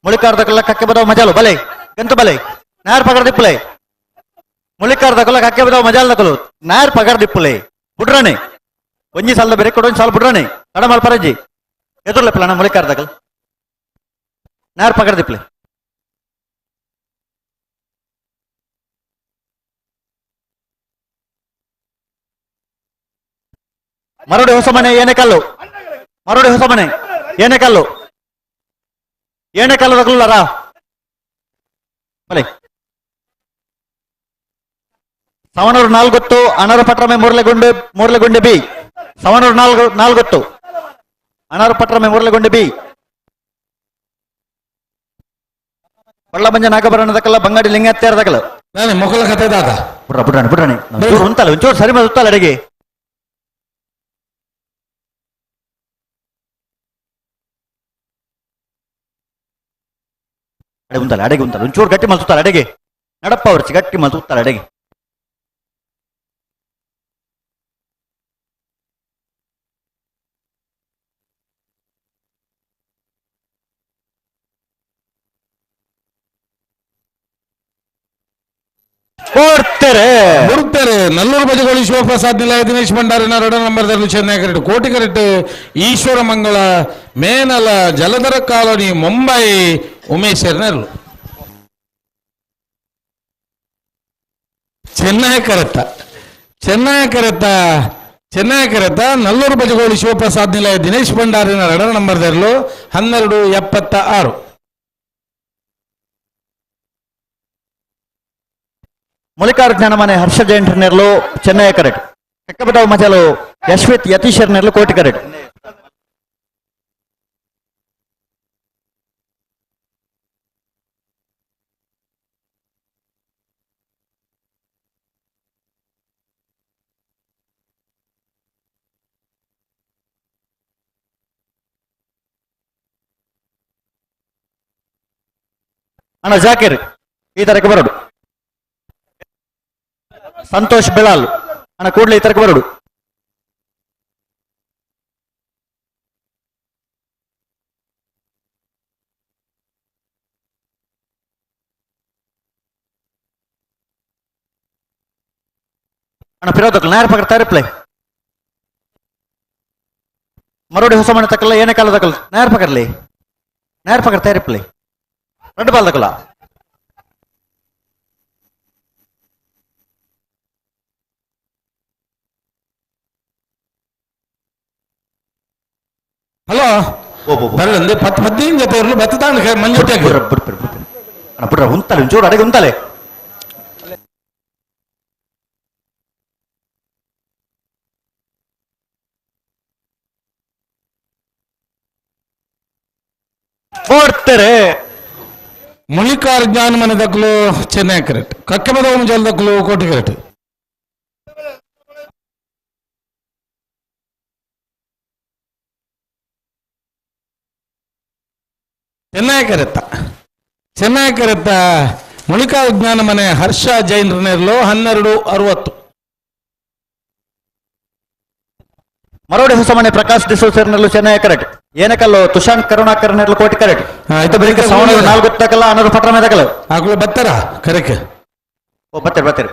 ಮುಳಿಕಾರ್ದಕ್ಕೆಲ್ಲ ಕಕ್ಕೆ ಬದವ ಮಜಾಲು ಬಲೆ ಎಂತ ಬಲೆ ನಾಯರ್ ಪಗಡ್ದಿಪ್ಪಲೆ ಮುಳಿಕಾರ್ದಕ್ಕೆಲ್ಲ ಕಕ್ಕೆ ಬದವ ಮಜಾಲ್ ದಕ್ಕಲು ನಾಯರ್ ಪಗಡ್ದಿಪ್ಪಲೆ ಬಿಡ್ರಾಣಿ ಒಂಜಿ ಸಾಲದ ಬೇರೆ ಕೊಡು ಒಂಜಿ ಸಾಲ ಬಿಡ್ರಾಣಿ ತಡ ಮಲ್ಪರಜ್ಜಿ ಎದುರ್ಲೆಪ್ಪಲ ಅಣ್ಣ ಮುಳಿಕಾರ್ದಕಲ್ Nair ಪಗಡ್ದಿಪ್ಪಲೆ. Marodi Hosamane Yenekallu. Marodi Hosamane Yenekallu. Yenekallu ತಗಲುಲ್ಲರಾ? ಬಲೆ. ಸವಣೂರು ನಾಲ್ಗೊತ್ತು ಅಣರು ಪಟ್ರಮೆ ಮೂರ್ಲೆಗುಂಡೆ ಮೂರ್ಲೆಗುಂಡೆ ಬಿ. ಸವಣೂರು ನಾಲ್ಗೊತ್ತು ಅಣರು ಪಟ್ರಮೆ ಮೂರ್ಲೆಗುಂಡೆ ಬಿ. ಬಳ್ಳಬಂಜ ನಾಗಭರಣ ದಕ್ಕಲ್ಲ ಬಂಗಾಡಿ ಲಿಂಗಾತ್ಯಾರ ದಕ್ಕಲ್ಲ. ನಾನೇ ಮೊಕಲ ಕತೆ ದಾದ. ಬುಡ್ರ ಬುಡ್ರಾಣಿ ಬುಡ್ರಾಣಿ. ಒಂಚೂರು ಉಂತಲ್ಲ ಒಂಚೂರು ಸರಿ ಮಾಡಿ ಉತ್ತಲ್ಲ ಅಡಿಗೆ. ಅಡೆ ಉಂತಲ್ಲ ಅಡೆಗೆ ಉಂತಲ್ಲ ಒಂಚೂರು ಗಟ್ಟಿ ಮಲ್ಸುತ್ತಲ್ಲ ಅಡೆಗೆ. ನಡಪ್ಪ ಅವ್ರಚಿ ಗಟ್ಟಿ ಮಲ್ಸುತ್ತಲ್ಲ ಅಡೆಗೆ. ಕೊಡ್ತಾರೆ ಕೊಡ್ತಾರೆ. ನಲ್ಲೂರು ಬಜಗೋಳಿ ಶಿವಪ್ರಸಾದ್ ನಿಲಯ ದಿನೇಶ್ ಭಂಡಾರಿನ ಎರಡು ನಂಬರ್ ಚೆನ್ನೈ ಕರೆಕ್ಟ್ ಕೋಟಿ ಕರೆಕ್ಟ್ ಈಶ್ವರ ಮಂಗಳ ಮೇನಲ ಜಲಧರ ಕಾಲೋನಿ ಮುಂಬೈ ಉಮೇಶ್ ಚೆನ್ನೈ ಕರೆತ್ತ ಚೆನ್ನೈ ಕರೆತ್ತ ಚೆನ್ನೈ ಕರೆತ್ತ ನಲ್ಲೂರು ಬಜಗೋಳಿ ಶಿವಪ್ರಸಾದ್ ನಿಲಯ ದಿನೇಶ್ ಭಂಡಾರಿನ ಎರಡು ನಂಬರ್ 12:76. ಮಲ್ಲಿಕಾರ್ಜುನ ಮನೆ ಹರ್ಷ ಜೈನ್ ನೆರ್ಲು ಚೆನ್ನೈ ಕರೆಕ್ಟ್. ಕಕ್ಕಬಟಾವ್ ಮಜಲು ಯಶ್ವಿತ್ ಯತೀಶರ್ ನೆರ್ಲು ಕೋಟಿ ಕರೆಕ್ಟ್. ಅಣ್ಣ ಜಾಕಿರ್ ಈ ತರಕ್ಕೆ ಬರೋಡು. ಸಂತೋಷ್ ಬೆಳಾಲ್ ಅಣ್ಣ ಕೂಡಲೇ ಈ ತರಕ್ಕೆ ಬರೋಡು. ಅಣ್ಣ ಫಿರೋದಕ್ಕಲ್ಲ ನೇರ ಪಕ್ಕ ತಯಾರಿಪ್ಲೆ. ಮರೋಡಿ ಹೊಸ ಮನೆ ತಕ್ಕಲ್ಲ ಏನೇ ಕಾಲ ತಕ್ಕಲ್ಲ ನೇರ ಪಕ್ಕರ್ಲಿ ನೇರ ಪಕ್ಕ ತಯಾರಿಪ್ಲೆ ரெண்டு பால் தக்கலா. ಹಲೋ ಬರಲಂದು 10 15 ಜೊತೆ ಇರಲು ಬತ್ತದಾಂಡ ಮಂಜು ಬಿಡ್ರ ಉಂತಲೆ ಒಂಚೂರು ಅಡಿಗೆ ಉಂತಲೆ. ಕೊಡ್ತಾರೆ. ಮುಳಿಕಾರ್ ಜ್ಞಾನ ಮನೆ ದಕ್ಕಲು ಚೆನ್ನೈ ಕರೆಕ್ಟ್. ಕಕ್ಕಬದ ಜಲ ದಕ್ಕಲು ಕೋಟಿ ಕರೆಕ್ಟ್. ಚೆನ್ನೈ ಕರೆತ್ತ ಚೆನ್ನೈ ಕರೆತ್ತ ಮುಳಿಕಾ ವಿಜ್ಞಾನ ಮನೆ ಹರ್ಷ ಜೈನ್ ನೆರ್ಲು 12:60. ಮರೋಡಿ ಹೊಸಮನೆ ಪ್ರಕಾಶ್ ಡಿಸೋಸರ್ ನೆರ್ಲು ಚೆನ್ನೈ ಕರೆಕ್ಟ್. ಏನಕಲ್ಲು ತುಷಾಂತ್ ಕರುಣಾಕರ್ ನೆರ್ಲು ಕೋಟಿ ಕರೆಕ್ಟ್. ಆಯ್ತು ಬೆಳಿಗ್ಗೆ ಸವಣೂರು ನಾಲ್ಕು ತಕಲ್ಲ ಅನ್ನೋರು ಪಟ್ರ ಮೇಲೆ ತಕಲ್ಲ. ಆಕುಲು ಬತ್ತಾರ ಕರೆಕ್ಟ್. ಓ ಬತ್ತಾರೆ ಬತ್ತಾರೆ.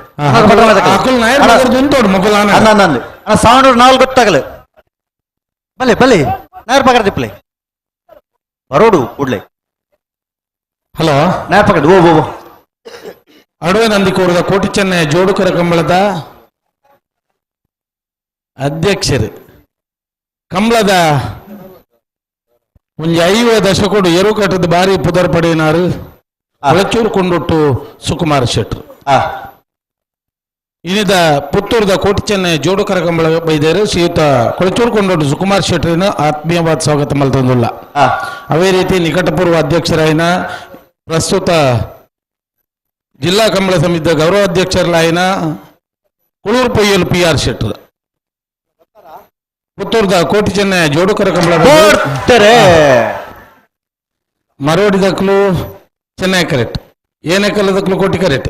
ಅಣ್ಣ ಸವಣೂರು ನಾಲ್ಕು ತಕಲು ಬಲೆ ಬಲೆ ನಾಯರ್ ಪಕಡ ದಿಪ್ಲೆ ಬರೋಡು ಕೂಡ್ಲೆ. ಹಲೋ ನಾಯರ್ ಪಕಡ ಓ ಓ ಅಡುವೆ ನಂದಿಕೋರದ ಕೋಟಿ ಚೆನ್ನೈ ಜೋಡುಕರ ಕಂಬಳದ ಅಧ್ಯಕ್ಷರು ಕಂಬಳದ ಒಂಜಿ 50 ದಶಕೊಡು ಎರು ಕಟ್ಟದ ಬಾರಿ ಪುದರ್ ಪಡೆಯಿನಾರು ಕೊಳಚೂರು ಕೊಂಡೊಟ್ಟು ಸುಕುಮಾರ್ ಶೆಟ್ರು. ಇನ್ನಿದ ಪುತ್ತೂರದ ಕೋಟಿ ಚೆನ್ನೈ ಜೋಡುಕರ ಕಂಬಳ ಬೈದೇರು ಶ್ರೀಯುತ ಕೊಳಚೂರು ಕೊಂಡೊಟ್ಟು ಸುಕುಮಾರ್ ಶೆಟ್ಟರಿನ ಆತ್ಮೀಯವಾದ ಸ್ವಾಗತ ಮಲ್ತೊಂದುಲ್ಲ. ಅದೇ ರೀತಿ ನಿಕಟಪೂರ್ವ ಅಧ್ಯಕ್ಷರಾಯಿನ ಪ್ರಸ್ತುತ ಜಿಲ್ಲಾ ಕಂಬಳ ಸಮಿತಿಯ ಗೌರವ ಅಧ್ಯಕ್ಷರಾಯಿನ ಕುಳೂರು ಪೊಯ್ಯಲು ಪಿ ಆರ್ ಶೆಟ್ಟರು ಪುತ್ತೂರದ ಕೋಟಿ ಚೆನ್ನೈ ಜೋಡುಕರ ಕಂಬಳ ಮರೋಡಿ ದಕ್ಕಲು ಚೆನ್ನೈ ಕರೆಕ್ಟ್. ಏನಕಲ್ಲ ದಕ್ಕಲು ಕೋಟಿ ಕರೆಕ್ಟ್.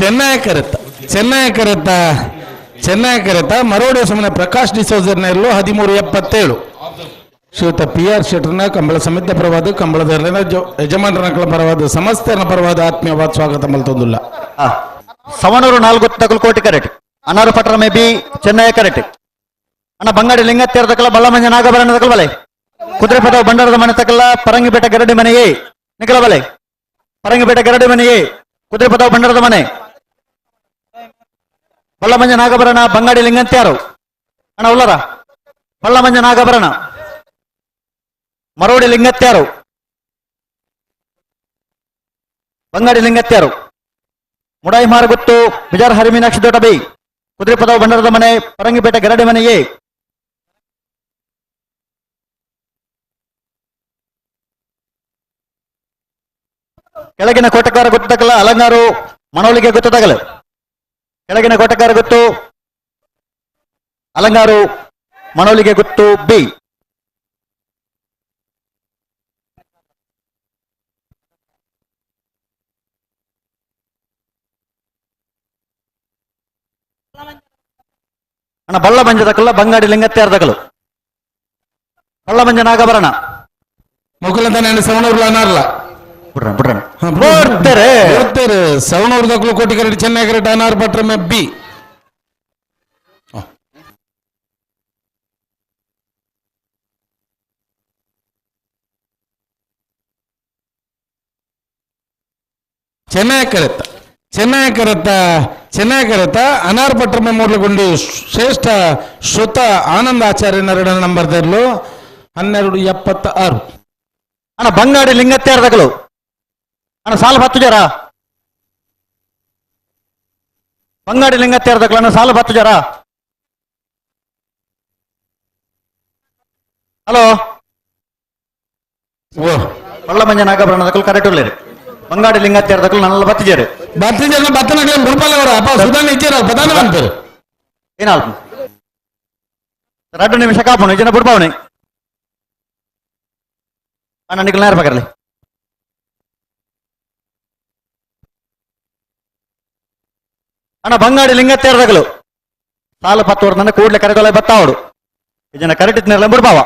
ಚೆನ್ನೈ ಕರೆತ್ತ ಚೆನ್ನೈ ಕರೆತ್ತ ಚೆನ್ನೈ ಕರೆತ್ತ ಮರೋಡಿ ಸಮನೆ ಪ್ರಕಾಶ್ ಡಿಸೋಜರ್ ನೆರ್ಲು 13:77. ಶ್ರೀಯುತ ಪಿ ಆರ್ ಶೆಟ್ಟರ್ನ ಕಂಬಳ ಸಮಿತಿ ಪರವಾದ ಕಂಬಳದ ಯಜಮಾನರ ಪರವಾದ ಸಮಸ್ತರ ಪರವಾದ ಆತ್ಮೀಯವಾದ ಸ್ವಾಗತ ಮಲ್ತೊಂದುಲ್ಲ. ಸವಣೂರು ನಾಲ್ಕು ತಕಲ್ ಕೋಟಿ ಕರೆಕ್ಟ್. ಅನಾರು ಪಟ್ರ ಮೇ ಬಿ ಚೆನ್ನೈ ಕರೆಕ್ಟ್. ಅಣ್ಣ ಬಂಗಾಡಿ ಲಿಂಗತ್ಯಾರ ತಕಲ ಬಳ್ಳಮಂಜ ನಾಗಭರಣ ತಕಲ್ ಬಲೆ ಕುದುರೆಪದ ಬಂಡಾರದ ಮನೆ ತಕಲ್ಲ ಪರಂಗಿಪೇಟೆ ಗರಡಿ ಮನೆಯೇ. ನಿಖಲ ಬಲೆ ಪರಂಗಿಪೇಟೆ ಗರಡಿ ಮನೆಯೇ ಕುದುರೆಪದವು ಭಂಡಾರದ ಮನೆ ಬಳ್ಳಮಂಜ ನಾಗಭರಣ ಬಂಗಾಡಿ ಲಿಂಗಂತ್ಯಾರು ಅಣ್ಣ ಉಲ್ಲರ ಬಳ್ಳಮಂಜ ನಾಗಭರಣ ಮರೋಡಿ ಲಿಂಗತ್ಯಾರು ಬಂಗಾಡಿ ಲಿಂಗತ್ಯಾರು ಮುಡಾಯಿ ಮಾರಗುತ್ತು ಬಿಜಾರ್ ಹರಿಮೀನಾಕ್ಷಿ ದೊಡ್ಡ ಬೈ ಕುದುರೆಪದವು ಭಂಡಾರದ ಮನೆ ಪರಂಗಿಪೇಟೆ ಗರಡಿ ಮನೆಯೇ ಕೆಳಗಿನ ಕೋಟೆಕಾರ ಗೊತ್ತಕಲ ಅಲಂಗಾರು ಮನವೊಲಿಗೆ ಗೊತ್ತದಾಗಲ ಕೆಳಗಿನ ಕೋಟೆಕಾರ ಗೊತ್ತು ಅಲಂಗಾರು ಮನವೊಲಿಗೆ ಗೊತ್ತು ಬಿ ಅಣ್ಣ ಬಳ್ಳ ಮಂಜದಕಲ್ಲ ಬಂಗಾಡಿ ಲಿಂಗತ್ಯಾರ್ದಕಲು ಬಳ್ಳ ಮಂಜ ನಾಗಭರಣ ಮುಕುಲತನ ಸವಣೂರ್ಲ ಅನಾರ್ಲ ಬಿಡ್ರಣ ಬಿಡ್ರಣ ಬರ್ತಾರೆ ಬರ್ತಾರೆ ಸವಣೂರು ದಕ್ಕಲು ಕೋಟಿ ಕರೆಟ್ ಚೆನ್ನೈ ಕರೆಟ್ ಅನಾರ್ ಪಟ್ರ ಮೆ ಬಿ ಚೆನ್ನೈ ಕರೆತ್ತ ಚೆನ್ನೈ ಕರೆತ್ತ ಚೆನ್ನೈ ಕರೆತ್ತ ಅನಾರ್ ಪಟ್ರ ಮೆ ಮೂರ್ಲಗುಂಡಿ ಶ್ರೇಷ್ಠ ಶ್ರುತ ಆನಂದ ಆಚಾರ್ಯ ನರಡ ನಂಬರ್ ತರಲು 12:76. ಅಣ್ಣ ಬಂಗಾಡಿ ಲಿಂಗತ್ಯಾರ್ದಕಲು ಅಣ್ಣ ಸಾಲು 10 ಜರ ಬಂಗಾಡಿ ಲಿಂಗತ್ಯಾರ್ದಕಲು ಅಣ್ಣ ಸಾಲು 10 ಜರ ಹಲೋ ಓ ಬಳ್ಳಮಂಜ ನಾಗಭರಣದಕಲು ಕರೆಕ್ಟ್ ಉಳ್ಳೇರಿ ಬಂಗಾಡಿ ಲಿಂಗತ್ಯಾರ್ದಕಲು ನನ್ನೆಲ್ಲ 10 ಜರು 10 ಜನ ಬತ್ತನಗಲ ಗುರುಪಾಲವರ ಅಪ್ಪ ಸುಧಾನ ಇಚ್ಚಾರ ಪ್ರಧಾನ ಮಂತ್ರಿ ಏನಾಲ್ಪು 2 ನಿಮಿಷ ಕಾಪುಣು ಜನ ಬುಡ್ಪಾವಣೆ ಅಣ್ಣ ನಿಖಲ್ ನೇರ ಪಕರ್ಲಿ ಅಣ್ಣ ಬಂಗಾಡಿ ಲಿಂಗತ್ತೇರ್ದಗಲು ಸಾಲು 10 ವರ್ಷ ಕೂಡ್ಲೆ ಕರೆಗೊಲೆ ಬತ್ತಾವಡು ಜನ ಕರೆಕ್ಟ್ ಇದ್ನೆಲ್ಲ ಬುಡ್ಪಾವ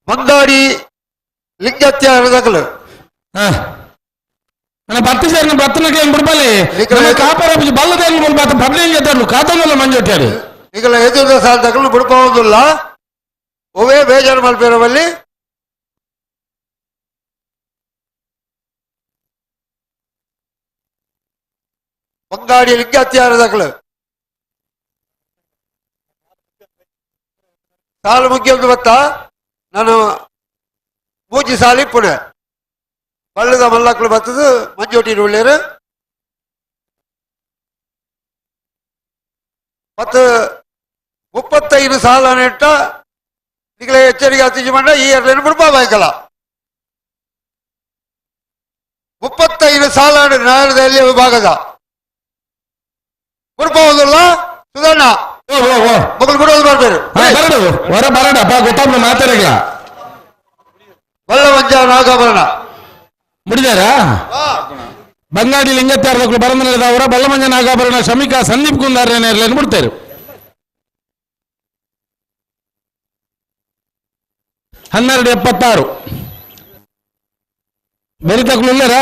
ಬಂಗಾಡಿ ಲಿಂಗತ್ಯಾರ್ದಕಲು ನನ್ನ 10 ಜನ ಬತ್ತನಕ್ಕೆ ಬಿಡ್ಬಾಲೆ ನಮ್ಮ ಕಾಪಾರ ಬಲ್ಲದಲ್ಲಿ ಬಲ್ಬಾತ ಪಬ್ಲಿಕ್ ಜೊತೆ ಕಾತನಲ್ಲ ಮಂಜೊಟ್ಟಾರು ಈಗಲ ಎದುರು ಸಾಲದಕಲು ಬಿಡ್ಪಾವುದಿಲ್ಲ ಒವೇ ಬೇಜಾರು ಮಲ್ಪೇರವಲ್ಲಿ ಬಂಗಾಡಿ ಲಿಂಗತ್ಯಾರ್ದಕಲು ಸಾಲು ಮುಗಿಯೋದು ಬತ್ತ ನಾನು ಮೂಜಿ ಸಾಲಿ ಪುಣೆ ಬಳ್ಳದ ಮಲ್ಲಕ್ಕಳು ಬತ್ತದು ಮಂಜೋಟಿ ಉಳ್ಳೇರು ಮತ್ತು 35 ಸಾಲ ನೆಟ್ಟ ಈಗಲೇ ಎಚ್ಚರಿಕೆ ಅತಿಜಿ ಮಂಡ ಈ ಎರಡೇನು ಬಿಡ್ಬಾಯ್ಕಲ್ಲ 35 ಸಾಲ ನಾಯರದಲ್ಲಿ ವಿಭಾಗದ ಬಿಡ್ಬಹುದಲ್ಲ ಸುಧಣ್ಣ ಮಗಳು ಬಿಡೋದು ಬರ್ಬೇರು ಬರಡು ಹೊರ ಬರಡಪ್ಪ ಗೊತ್ತಾಗ್ಲ ಮಾತಾಡಲ್ಲ ಬಳ್ಳಮಂಜ ನಾಗಾಭರಣ ಮುಡಿದಾರಾ ಬಂಗಾಡಿ ಲಿಂಗತ್ಯಾರ್ದಕ್ಕಳು ಬರಂದವರ ಬಳ್ಳಮಂಜ ನಾಗಾಭರಣ ಶಮಿಕಾ ಸಂದೀಪ್ ಕುಂದಾರ್ ಬಿಡ್ತಾರೆ 12:76. ಬೆರಿತಕ್ಕಳು ಇಲ್ಲರ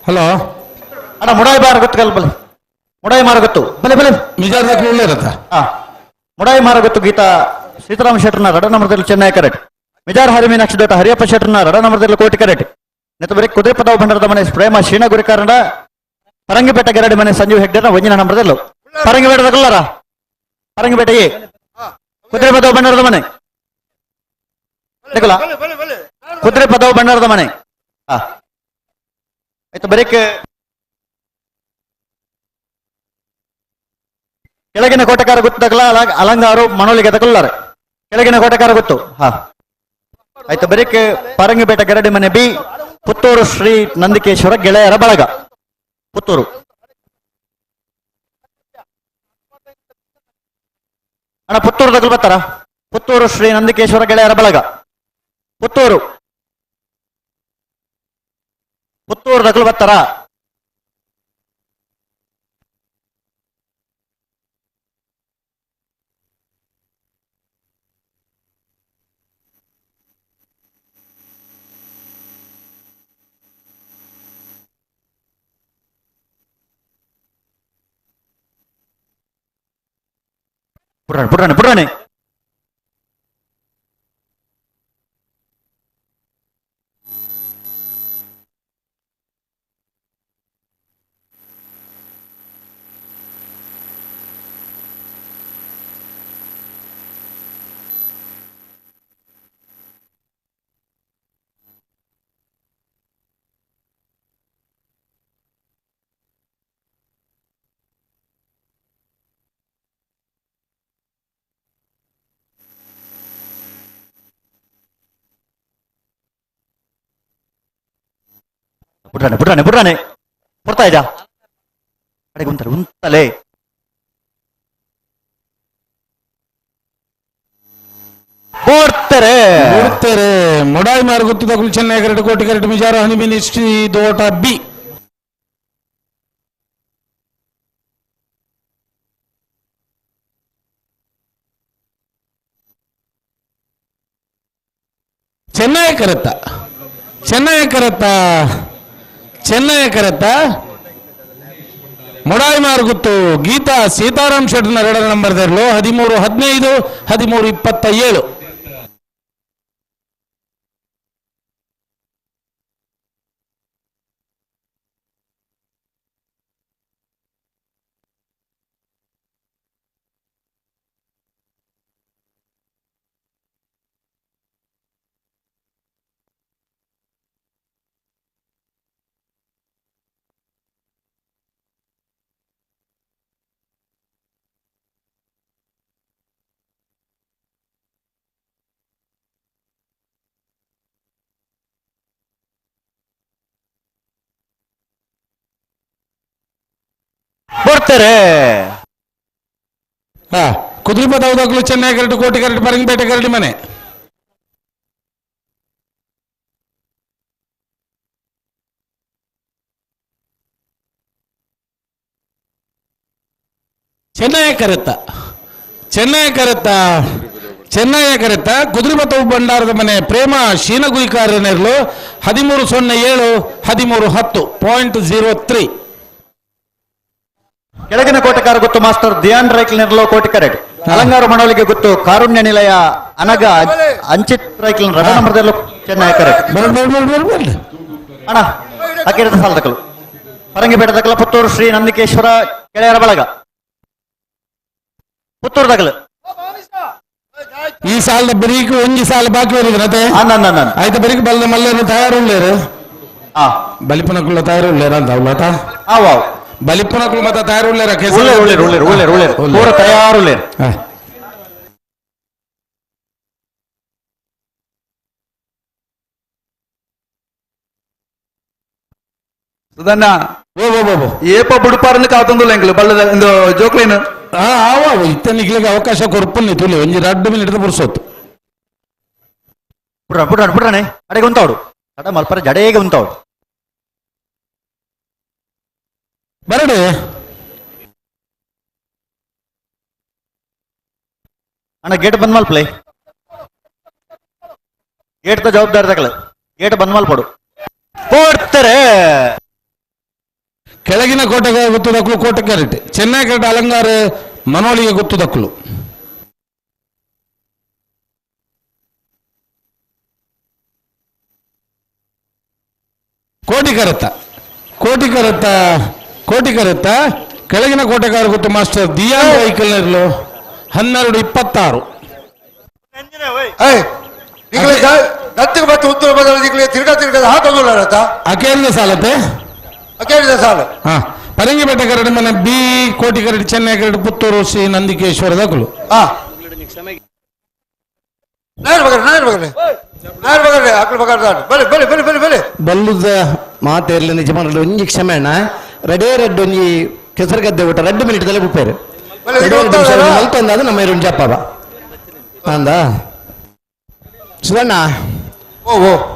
ಹಲೋ ಅಣ್ಣ ಮುಡಾಯಿ ಬಾರ ಗೊತ್ತು ಬಲೆ ಮುಡಾಯಿ ಮಾರ ಗೊತ್ತು ಬಲೆ ಬಲೆ ಮಿಜಾರ್ದಕ್ಕಳು ಇಲ್ಲರತ್ತ ಹಾ ಮುಡಾಯಿ ಮಾರ ಗೊತ್ತು ಗೀತಾ ಸೀತಾರಾಮ ಶೆಟ್ಟರ್ನ ರಡ ನಂಬರ್ದಲ್ಲಿ ಚೆನ್ನೈ ಕರೆಕ್ಟ್ ಮಿಜಾರ್ ಹರಿಮೀನಾಕ್ಷಿ ದೊಡ್ಡ ಹರಿಯಪ್ಪ ಶೆಟ್ಟರ್ನ ರಡ ನಂಬರ್ದಲ್ಲಿ ಕೋಟಿ ಕರೆಕ್ಟ್ ನೆತ್ತ ಬರೀ ಕುದುರೆಪದವು ಭಂಡಾರದ ಮನೆ ಪ್ರೇಮ ಶ್ರೀನಗುರಿಕಾರನ ಪರಂಗಿಪೇಟೆ ಗರಡಿ ಮನೆ ಸಂಜೀವ್ ಹೆಗ್ಡೆನ ಒಂಜಿನ ನಂಬರ್ದಲ್ಲೂ ಪರಂಗಿಪೇಟೆ ತಗೊಳ್ಳಾರ ಪರಂಗಿಪೇಟೆ ಎ ಕುದುರೆಪದವು ಭಂಡಾರದ ಮನೆ ತಗೊಳ್ಳ ಕುದುರೆಪದವು ಭಂಡಾರದ ಮನೆ ಹಾ ಆಯ್ತು ಬರೀಕ್ ಕೆಳಗಿನ ಕೋಟೆಕಾರ ಗೊತ್ತು ತಗಲ ಅಲಂಗಾರು ಮನೋಲಿಗೆ ತಗೊಳ್ಳಾರೆ ಕೆಳಗಿನ ಕೋಟೆಕಾರ ಗೊತ್ತು ಹಾ ಆಯ್ತು ಬರೀಕ್ ಪರಂಗಿಪೇಟೆ ಗರಡಿ ಮನೆ ಬಿ ಪುತ್ತೂರು ಶ್ರೀ ನಂದಿಕೇಶ್ವರ ಗೆಳೆಯರ ಬಳಗ ಪುತ್ತೂರು ಅಣ್ಣ ಪುತ್ತೂರು ತಗಲ್ ಬರ್ತಾರ ಪುತ್ತೂರು ಶ್ರೀ ನಂದಿಕೇಶ್ವರ ಗೆಳೆಯರ ಬಳಗ ಪುತ್ತೂರು ಪುತ್ತೂರು ತಗಲ್ ಬರ್ತಾರ ಪುಟ್ರಾಣೆ ಪುಟ್ರಾಣೆ ಪುಟ್ರಾಣೆ ಪುಟ್ರಾಣೆ ಪುಟ್ರಾಣೆ ಪುಟ್ರಾಣೆ ಪೊರ್ತಾ ಇದ್ಯಾ ಅಡೆ ಉಂತಲೆ ಉಂತಲೆ ಬೋಡ್ತಾರೆ ಬೋಡ್ತಾರೆ ಮೊಡಾಯಿ ಮಾರ್ಗುತ್ತದ ಚೆನ್ನೈ ಕರೆಟ್ ಕೋಟಿ ಕರೆಟ್ ಮಿಜಾರ ಹನಿಬಿನಿ ಶ್ರೀ ದೋಟ ಬಿ ಚೆನ್ನೈ ಕರೆತ್ತ ಚೆನ್ನೈ ಕರೆತ್ತ ಚೆನ್ನೈ ಕರೆತ್ತ ಮೊಡಾಯಿ ಮಾರ್ಗುತ್ತು ಗೀತಾ ಸೀತಾರಾಮ್ ಶೆಟ್ಟರ್ನ ಎರಡರ ನಂಬರ್ ದರ್ಲು 13 15 13 27. ಬರ್ತಾರೆ ಹಾ ಕುದುರೆಪದ ಹೌದಾಗ್ಲು ಚೆನ್ನೈ ಕರಡು ಕೋಟಿ ಕರಡು ಪರಂಗಿಪೇಟೆ ಕರಡಿ ಮನೆ ಚೆನ್ನೈ ಕರೆತ್ತ ಚೆನ್ನೈ ಕರೆತ್ತ ಚೆನ್ನೈ ಕರೆತ್ತ ಕುದುರೆಪತವು ಭಂಡಾರದ ಮನೆ ಪ್ರೇಮ ಶೀನಗುಯಿಕಾರ ನೆರಳು 13.07 13.10 0.03. ಕೆಳಗಿನ ಕೋಟೆಕಾರ ಗೊತ್ತು ಮಾಸ್ಟರ್ ಧ್ಯಾನ್ ರೈಕ್ಲ್ ನೆರಳು ಕೋಟಿ ಕರೆಕ್ಟ್ ಅಲಂಗಾರ ಮನೋಲಿಗೆ ಗೊತ್ತು ಕಾರುಣ್ಯ ನಿಲಯ ಅನಗ ಅಂಚಿತ್ ರೈಕ್ಲ್ ರಡ ನಂಬರ್ದಲ್ಲೂ ಚೆನ್ನೈ ಕರೆಕ್ಟ್ ಅಣ್ಣ ಅಕ್ಕಿರದ ಸಾಲದಕಲು ಪರಂಗಿಪೇಟೆ ದಕಲ ಪುತ್ತೂರು ಶ್ರೀ ನಂದಿಕೇಶ್ವರ ಕೆಳೆಯರ ಬಳಗ ಪುತ್ತೂರು ದಕಲು ಈ ಸಾಲದ ಬರೀಕ್ ಒಂಜಿ ಸಾಲ ಬಾಕಿ ಬರೀಕ್ ಆಯ್ತು ಬರೀಕ್ ಬಲ್ಲ ಮಲ್ಲೇರು ತಯಾರುಳ್ಳೇರು ಬಲಿಪನಕುಲ್ಲ ತಯಾರುಳ್ಳೇರ ಅಂತ ಅವಲತ ಬಲಿಪನಕುಲು ಮತ್ತ ತಯಾರುಳ್ಳೇರ ಉಳ್ಳೇರು ಉಳ್ಳೇರು ಉಳ್ಳೇರು ಉಳ್ಳೇರು ಪೂರ ತಯಾರುಳ್ಳೇರು. ಸುಧಣ್ಣ ಏಪ ಬುಡುಪಾರನ್ನು ಕಾತೊಂದುಲ್ಲ ಎಂಕ್ಲು ಬಲ್ಲದ ಇಂದು ಜೋಕ್ಲೇನು ಆವ ಇತ್ತನಿಗ್ಲಿಗೆ ಅವಕಾಶ ಕೊರ್ಪುನ್ನಿ ತುಲಿ ಒಂಜಿ ರಡ್ಡು ಮಿನಿಟ್ ಪುರ್ಸೊತ್ತು. ಪುಟ್ರಾಣೆ ಪುಟ್ರಾಣೆ ಪುಟ್ರಾಣೆ ಅಡೆಗೆ ಉಂತಾವಡು ಅಡ ಮಲ್ಪರ ಜಡೇಗೆ ಉಂತಾವಡು ಬರಡೆ ಅಣ್ಣ ಗೇಟ್ ಬಂದ್ ಮಲ್ಪಲೆ ಗೇಟ್ the ಜವಾಬ್ದಾರಿ ತಗಲ ಗೇಟ್ ಬಂದ್ ಮಲ್ಪಡು ಕೊಡ್ತಾರೆ. ಕೆಳಗಿನ ಕೋಟೆಗೆ ಗೊತ್ತದಕ್ಕಲು ಕೋಟೆ ಕರೆಕ್ಟ್ ಚೆನ್ನೈ ಕರೆಕ್ಟ್ ಅಲಂಗಾರ ಮನೋಳಿಗೆ ಗೊತ್ತದಕ್ಕಲು ಕೋಟಿ ಕರತ್ತ ಕೋಟಿ ಕರತ್ತ ಕೋಟಿ ಕರತ್ತ ಕೆಳಗಿನ ಕೋಟೆಗಾರ ಗೊತ್ತು ಮಾಸ್ಟರ್ ದಿಯಾ ವೆಹಿಕಲ್ ಇರಲು 12.26. ಗತ್ತಿಗೆ ಮತ್ತು ಉತ್ತರ ಬದಲು ತಿರ್ಗಾ ತಿರ್ಗಾ ಹಾಕೋದಿಲ್ಲ ಅಕೇರಿದ ಸಾಲತೆ ಅಕೇರಿದ ಸಾಲ ಹಾ ಪರಂಗಿಪೇಟೆ ಕರಡು ಮನೆ ಬಿ ಕೋಟಿ ಕರಡು ಚೆನ್ನೈ ಕರಡು ಪುತ್ತೂರು ಶ್ರೀ ನಂದಿಕೇಶ್ವರ ದಕಲು. ನಾಯರ್ ಬಗರೆ ನಾಯರ್ ಬಗರೆ ನಾಯರ್ ಬಗರೆ ಅಕ್ಲು ಬಗರೆ ಬಲೆ ಬಲೆ ಬಲೆ ಬಲೆ ಬಲೆ ಬಲ್ಲುದ ಮಾತೇರ್ಲ ನಿಜ ಮಾಡಲು ಒಂಜಿ ಕ್ಷಮೆ ಅಣ್ಣ ರೆಡೇ ರೆಡ್ ಒಂಜಿ ಕೆಸರುಗದ್ದೆ ಊಟ 2 ಮಿನಿಟ್ ತಲೆ ಬುಪ್ಪೇರು ಮಲ್ತೊಂದಾದ ನಮ್ಮ ಇರುಂಜಿ ಅಪ್ಪ ಅಂದ ಸುಧಣ್ಣ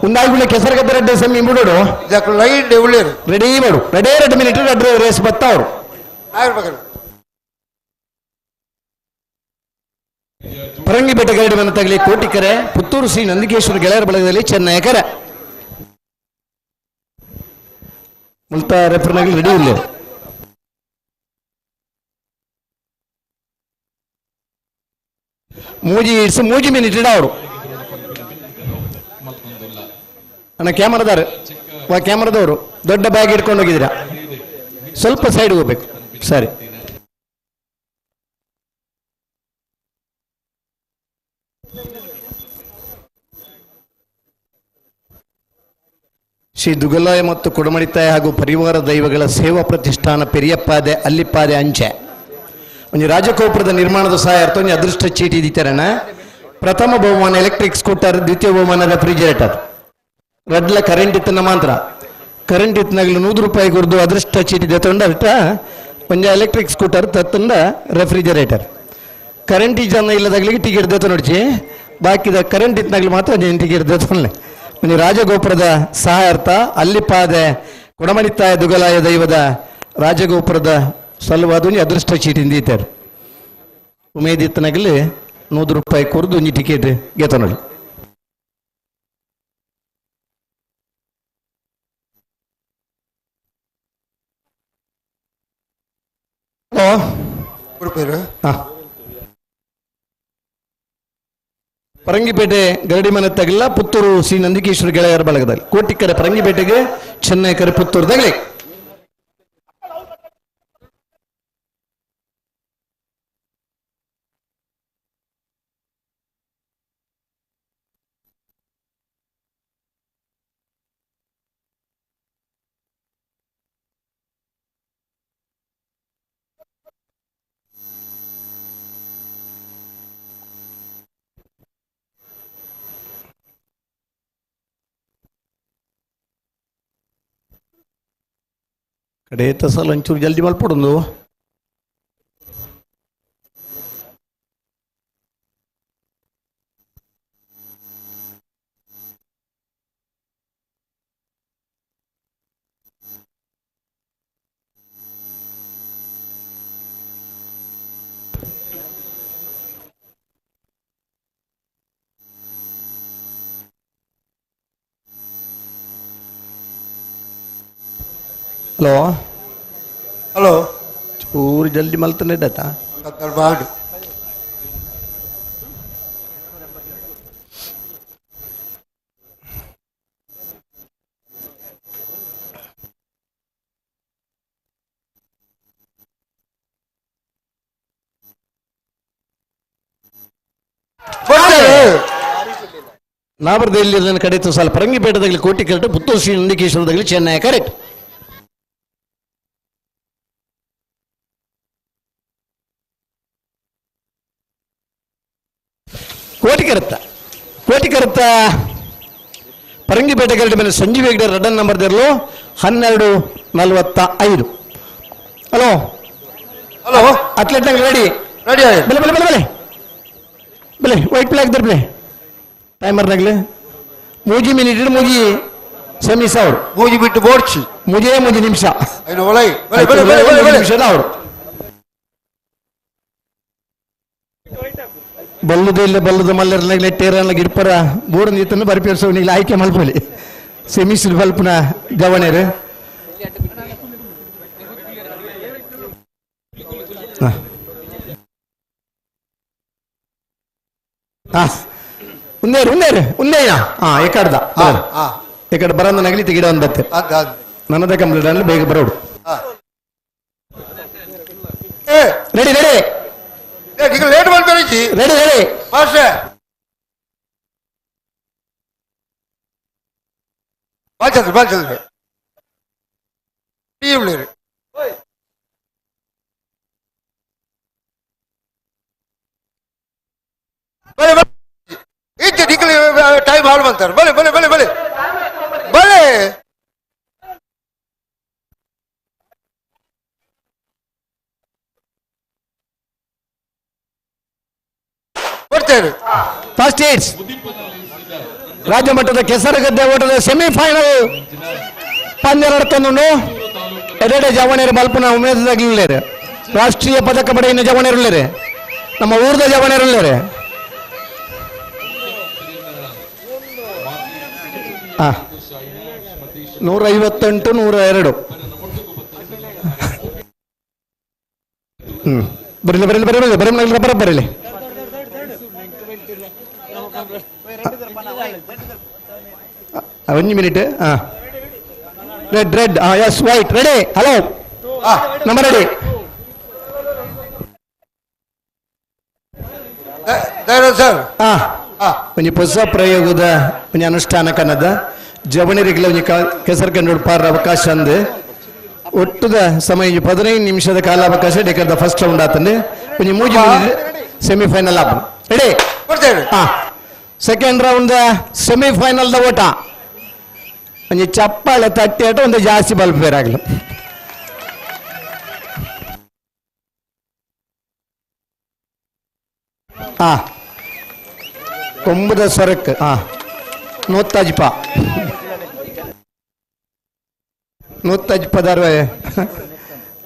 ಒಂದಾಗ್ಬಿಡ ಕೆಸರುಗದ್ದೆ ರೆಡ್ಡೆ ಸೆಮ್ಮಿ ಬಿಡೋಡು ಲೈನ್ ಉಳ್ಳೇರು ರೆಡಿ ಮಾಡು ರೆಡೇ 2 ಮಿನಿಟ್ ರೆಡ್ ರೇಸ್ ಬತ್ತಾವರು. ಪರಂಗಿಪೇಟೆ ಗರಡಿ ಮನೆ ತಗಲಿ ಕೋಟಿಕೆರೆ ಪುತ್ತೂರು ಶ್ರೀ ನಂದಿಕೇಶ್ವರ ಗೆಳೆಯರ ಬಳಗದಲ್ಲಿ ಚೆನ್ನೈ ಕೆರೆ ಮುಲ್ತ ರೆಫರ್ನಾಗಲಿ ರೆಡಿ ಇಲ್ಲ. ಮೂಜಿ ಇಡ್ಸ್ ಮೂಜಿ ಮಿನಿಟ್ ಇಡಾವಡು ಅಣ್ಣ ಕ್ಯಾಮರಾದಾರ ಕ್ಯಾಮರಾದವರು ದೊಡ್ಡ ಬ್ಯಾಗ್ ಇಟ್ಕೊಂಡು ಹೋಗಿದ್ದೀರಾ, ಸ್ವಲ್ಪ ಸೈಡ್ ಹೋಗ್ಬೇಕು. ಸರಿ, ಶ್ರೀ ದುಗಲಾಯ ಮತ್ತು ಕೊಡಮಣಿತಾಯ ಹಾಗೂ ಪರಿವಾರ ದೈವಗಳ ಸೇವಾ ಪ್ರತಿಷ್ಠಾನ ಪೆರಿಯಪ್ಪಾದೆ ಅಲ್ಲಿಪ್ಪಾದೆ ಅಂಚೆ ಒಂದು ರಾಜಗೋಪುರದ ನಿರ್ಮಾಣದ ಸಹಾಯಾರ್ಥ ಒಂದು ಅದೃಷ್ಟ ಚೀಟಿ ದಿತರಣ. ಪ್ರಥಮ ಬಹುಮಾನ ಎಲೆಕ್ಟ್ರಿಕ್ ಸ್ಕೂಟರ್, ದ್ವಿತೀಯ ಬಹುಮಾನ ರೆಫ್ರಿಜರೇಟರ್. ರಡ್ಲ ಕರೆಂಟ್ ಇತ್ತನ ಮಾತ್ರ ಕರೆಂಟ್ ಇತ್ತನಾಗಲಿ 100 ರೂಪಾಯಿ ಕೊಡ್ದು ಅದೃಷ್ಟ ಚೀಟಿ ದೆತ್ತೊಂಡ ಅಷ್ಟ ಒಂಜ ಎಲೆಕ್ಟ್ರಿಕ್ ಸ್ಕೂಟರ್ ತತ್ತಂಡ ರೆಫ್ರಿಜರೇಟರ್. ಕರೆಂಟ್ ಜನ ಇಲ್ಲದಾಗ್ಲಿಗೆ ಟಿಕೆಟ್ ದೆತ್ತ ನೋಡ್ಚಿ, ಬಾಕಿದ ಕರೆಂಟ್ ಇತ್ತನಾಗ್ಲಿ ಮಾತ್ರ ಒಂಜಿ ಟಿಕೆಟ್ ದೆತ್ತೊಂಡ್ಲೆ. ಒಂದು ರಾಜಗೋಪುರದ ಸಹಾಯಾರ್ಥ ಅಲ್ಲಿಪಾದೆ ಕೊಡಮಣಿತ್ತಾಯ ದುಗಲಾಯ ದೈವದ ರಾಜಗೋಪುರದ ಸಲುವಾದ ಒಂಜಿ ಅದೃಷ್ಟ ಚೀಟಿ ದೀತಾರೆ. ಉಮೇದಿತ್ತನಾಗಲಿ 100 ರೂಪಾಯಿ ಕೊರ್ದು ಒಂಜಿ ಟಿಕೆಟ್ ಗೆತ್ತೊಂಡಲಿ. ಹಲೋ, ಪರಂಗಿಪೇಟೆ ಗರಡಿ ಮನೆ ತಗಲ್ಲ, ಪುತ್ತೂರು ಶ್ರೀ ನಂದಿಕೇಶ್ವರ ಗೆಳೆಯರ ಬಳಗದಲ್ಲಿ ಕೋಟಿಕರೆ ಪರಂಗಿಪೇಟೆಗೆ, ಚೆನ್ನೈ ಕರೆ ಪುತ್ತೂರು ತಗಲಿ. ಕಡೇತ ಸಲ ಒಂಚೂರು ಜಲ್ದಿ ಮಲ್ಪಡೊಂದು. ಹಲೋ ಹಲೋ, ಚೂರು ಜಲ್ದಿ ಮಲ್ತಾನೆ ಇಡ್ಡತ್ತ. ನಾಬರ್ದಲ್ಲಿ ನನ್ನ ಕಡೆ ಸಾಲ ಪರಂಗಿಪೇಟೆದಾಗಲಿ ಕೋಟಿ ಕರೆಕ್ಟ್, ಪುತ್ತೂರು ಶ್ರೀ ನಂದಿಕೇಶ್ವರದಾಗಲಿ ಚೆನ್ನೈ ಕರೆಕ್ಟ್. ಕೋಟಿಕರತ್ತ ಕೋಟಿಕರತ್ತ ಪರಂಗಿಪೇಟೆ ಕರೆಕ್ಟ್ ಮೇಲೆ ಸಂಜೀವ್ ಹೆಗ್ಡೆ ರಡ್ಡನ್ ನಂಬರ್ ದಿರಲು 12:45. Hello hello, athlete ready ready ಬೆಲೆ ಬೆಲೆ ಬೆಲೆ ಬೆಲೆ ಬೆಲೆ ವೈಟ್ ಫ್ಲಾಗ್ ದರ್ಬಲೆ ಟೈಮರ್ನಾಗಲಿ ಮೂಜಿ ಮಿನಿಟ್ ಮೂಜಿ ಸೆಮಿಸ್ ಅವರು ಮೂಜಿ ಬಿಟ್ಟು ಬೋಡ್ಚಿ ಮುಜೇ ಮೂಜಿ ನಿಮಿಷ ನಿಮಿಷದ ಅವರು ಬಲ್ಲದ ಇಲ್ಲ ಬಲ್ಲದ ಮಲ್ಲರ್ನಾಗಲಿ ಟೇರನ್ನ ಗಿಡ್ಪರ ಬೋರ್ಡ್ ನೀತನ್ನು ಬರಿಪೇರ್ಸೋನಿಲ್ಲ ಆಯ್ಕೆ ಮಲ್ಪಲಿ ಸೆಮಿಸ್ ಬಲ್ಪನ ಜವಣೇರು. ಉಂದೇರು ಉಂದೇರು ಉಂದೇಯ ಹಾ ಎಕಡ್ದ ಎಕಡೆ ಬರಂದ ನಗಲಿ ಗಿಡ ಒಂದು ಬತ್ತೆ ನನ್ನದೇ ಕಂಪ್ಲೀಟ್ ಅಲ್ಲಿ ಬೇಗ ಬರೋಡು. ರೆಡಿ ರೆಡಿ ಲೇಟ್ ಮಾಡ್ಬೇಡಿ. Ready ready fast Balachandra Balachandra time ಹಾಳು ಮಾಡ್ತಾರೆ. ಬಲೆ ಬಲೆ ಬಲೆ ಬಲೆ ಬಲೆ ಬರ್ತೇನೆ. ಫಸ್ಟ್ ಏಡ್ಸ್ ರಾಜ್ಯ ಮಟ್ಟದ ಕೆಸರುಗದ್ದೆ ಓಟದ ಸೆಮಿಫೈನಲ್ ಪಂದ್ಯ ನಡ್ತೊಂದು. ಎರಡೆಡೆ ಜವಣೇರು ಬಲ್ಪನ ಉಮೇದದಾಗಲಿಲ್ಲೇರು, ರಾಷ್ಟ್ರೀಯ ಪದಕ ಪಡೆಯಿನ ಜವಣೇರುಳ್ಳೇರೆ, ನಮ್ಮ ಊರ್ದ ಜವಣೇರುಳ್ಳೇರೆ. ಹಾ 158 102. ಬರಲಿ ಬರಲಿ ಬರಲಿ ಬರಲಿ ಬರಲಿ ಬರಲಿ. ಒಂಜಿ minute. Red red yes white ready. Hello number ready. Sir ಒಂಜಿ ಹೊಸ ಪ್ರಯೋಗದ ಒಂಜಿ ಅನುಷ್ಠಾನ ಕನ್ನದ ಜವಣಿರಿಗ್ಲ ಒಂಜಿ ಕೆಸರು ಕಂಡು ಪಾರ ಅವಕಾಶ ಅಂದು ಒಟ್ಟುದ ಸಮಯ ಒಂಜಿ 15 ನಿಮಿಷದ ಕಾಲಾವಕಾಶ ಡೆಕರ್ದ ಫಸ್ಟ್ ರೌಂಡ್ ಆತಂದೆ ಒಂಜಿ 3 ಮಿನಿಟ್ ಸೆಮಿಫೈನಲ್ ಆಪ ready. Second round semifinal the ಓಟ ಒಂಜಿ ಚಪ್ಪಾಳೆ ತಟ್ಟಿ ಆಟ ಒಂದು ಜಾಸ್ತಿ ಬಲ್ಪ್ ಬೇರಾಗಲು. ಕೊಂಬುದ ಸ್ವರಕ್ಕೆ ನೂತ್ತಜ್ಪ ನೂತ್ತಜ್ಪದಾರ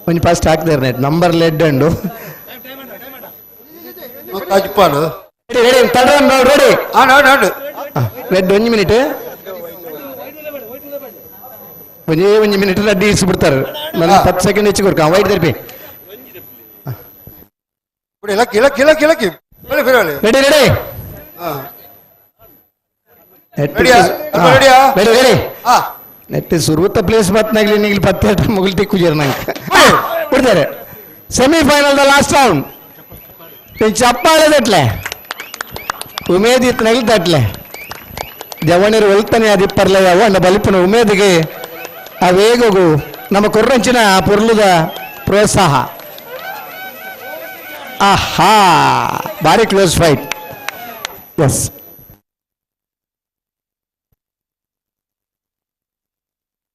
ಒಂಜಿ ಫಸ್ಟ್ ಹಾಕ್ತಾರೆ net number LED ಉಂಡು. Ready third round ready. Red ಒಂಜಿ ಮಿನಿಟ್ ಒಂಜೇ ಒಂಜಿ ಮಿನಿಟ್ ರೆಡ್ ಇರಿಸಿ ಬಿಡ್ತಾರೆ. ನನ್ನ 10 ಸೆಕೆಂಡ್ ಹೆಚ್ಚು ಕೊಡ್ಕ ವೈಟ್ ದರ್ಪಿ. Ready ready ready ready. Net ಸುರುತ್ತ place ಬತ್ನಾಗ್ಲಿ ನಿಗ್ಲಿ ಪತ್ತೆ ಮುಗಿಲ್ತಿ ಕುಜರ್ ನಂಗೆ ಬಿಡ್ತಾರೆ. Semifinal the last round ಚಪ್ಪಾಳೆ ತಟ್ಲೆ ಉಮೇದ್ ಇತ್ತನಾಗ್ಲಿ ತಟ್ಲೆ ಜವಣಿರು ಒಲ್ತಾನೆ ಅದಿಪ್ಪರ್ಲೆ ಯಾವ ಅಂಡ ಬಲಿಪನ ಉಮೇದಿಗೆ ಆ ವೇಗಗೂ ನಮ್ಮ ಕೊರ್ರಂಚಿನ ಆ ಪೊರ್ಲುದ ಪ್ರೋತ್ಸಾಹ. ಆಹಾ ಭಾರಿ close fight. S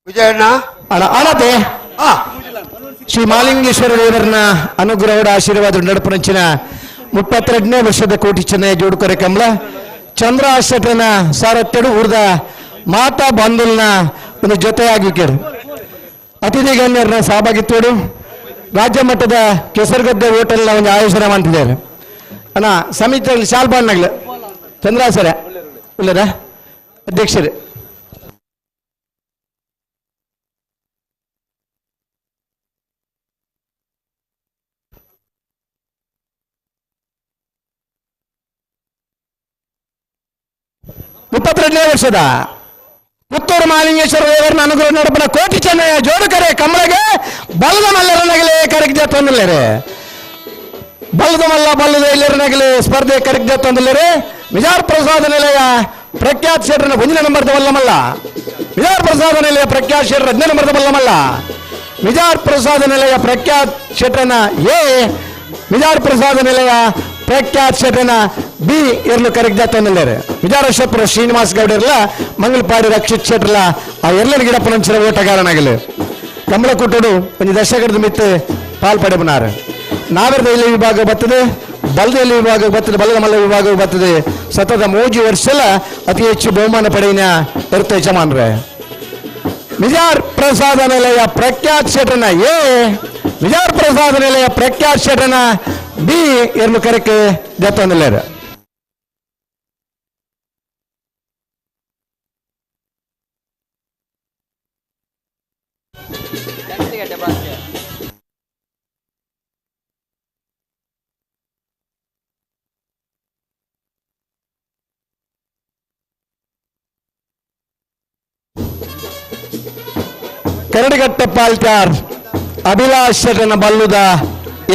Vijayanna ಅಣತೆ Shri Malingeshwara ದೇವರನ್ನ ಅನುಗ್ರಹದ ಆಶೀರ್ವಾದ ನಡಪನಂಚಿನ 32ನೇ ವರ್ಷದ ಕೋಟಿ ಚೆನ್ನೈ ಜೋಡುಕೊರೆ ಕಮಲ ಚಂದ್ರ ಶೆಟ್ಟನ ಸಾರತ್ತೆಡು ಊರ್ದ ಮಾತಾ ಬಂಧುಲ್ನ ಒಂದು ಜೊತೆಯಾಗಿ ಅತಿಥಿ ಗಣ್ಯರನ್ನ ಸಹಭಾಗಿತ್ವಡು ರಾಜ್ಯ ಮಟ್ಟದ ಕೆಸರುಗದ್ದೆ ಹೋಟೆಲ್ನ ಒಂದು ಆಯೋಜನೆ ಮಾಡ್ತಿದ್ದಾರೆ. ಅಣ್ಣ ಸಮಿತಿಯಲ್ಲಿ ಶಾಲ್ ಬಾಂಡ್ನಾಗ್ಲು ಚಂದ್ರ ಸರ ಇಲ್ಲದ ಅಧ್ಯಕ್ಷರು 32ನೇ ವರ್ಷದ ಪುತ್ತೂರು ಮಹಾಲಿಂಗೇಶ್ವರ ದೇವರನ್ನ ಅನುಗ್ರಹ ನಡಪನ ಕೋಟಿ ಚೆನ್ನಯ್ಯ ಜೋಡುಕರೆ ಕಮಲಗೆ ಬಲದ ಮಲ್ಲರನಗಲೇ ಕರಗ್ದ ತೊಂದಲೇರೆ ಬಲದ ಮಲ್ಲ ಬಲ್ಲದ ಇಲ್ಲರನಗಲೇ ಸ್ಪರ್ಧೆ ಕರಗ್ದ ತೊಂದಲೇರೆ ವಿಜಾರ್ ಪ್ರಸಾದ ನಿಲಯ ಪ್ರಖ್ಯಾತ್ ಶೆಟ್ಟರನ 1ನೇ ನಂಬರ್ದ ಬಲ್ಲಮಲ್ಲ ವಿಜಾರ್ ಪ್ರಸಾದ ನಿಲಯ ಪ್ರಖ್ಯಾತ್ ಶೆಟ್ಟರ 1ನೇ ನಂಬರ್ದ ಬಲ್ಲಮಲ್ಲ ವಿಜಾರ್ ಪ್ರಸಾದ ನಿಲಯ ಪ್ರಖ್ಯಾತ್ ಶೆಟ್ಟರನ ಎ ವಿಜಾರ್ ಪ್ರಸಾದ ನಿಲಯ ಪ್ರಖ್ಯಾತ್ ಶೆಟ್ಟರನ ಬಿ ಎರ್ಲು ಕರಗ್ದ ತೊಂದಲೇರೆ ವಿಜಾರಶಪುರ ಶ್ರೀನಿವಾಸ್ ಗೌಡರ್ಲ ಮಂಗಳಪಾಡಿ ರಕ್ಷಿತ್ ಶೆಟ್ಟರ್ಲ ಆ ಎಲ್ಲರ ಗಿಡಪ್ಪನಂಚಿನ ಓಟಗಾರನಾಗಲಿ ಕಮಲಕೂಟಡು ಒಂದು ದಶಕದ ಮಿತ್ತು ಪಾಲ್ಪಡೆಬನಾರು. ನಾಗರದ ಎಲ್ಲಿ ವಿಭಾಗ ಬರ್ತದೆ, ಬಲದ ಎಲ್ಲಿ ವಿಭಾಗ ಬರ್ತದೆ, ಬಲದ ಮಲ್ಲ ವಿಭಾಗ ಬರ್ತದೆ. ಸತತ 3 ವರ್ಷಲ ಅತಿ ಹೆಚ್ಚು ಬಹುಮಾನ ಪಡೆಯಿನ ಎರ್ತ ಯಜಮಾನ್ರೆ ವಿಜಾರ್ ಪ್ರಸಾದ ನಿಲಯ ಪ್ರಖ್ಯಾತ್ ಶೆಟ್ಟರನ ಎ ವಿಜಾರ್ ಪ್ರಸಾದ ನಿಲಯ ಪ್ರಖ್ಯಾತ್ ಶೆಟ್ಟರನ ಬಿ ಎರ್ಲು ಕರಕ್ಕೆ ಜತ್ತೊಂದಿಲ್ಲೇರು. ಕರಡಿಗಟ್ಟೆ ಪಾಲ್ತ್ಯಾರ್ ಅಭಿಲಾಷ್ ಶೆಟ್ಟನ ಬಲ್ಲುದ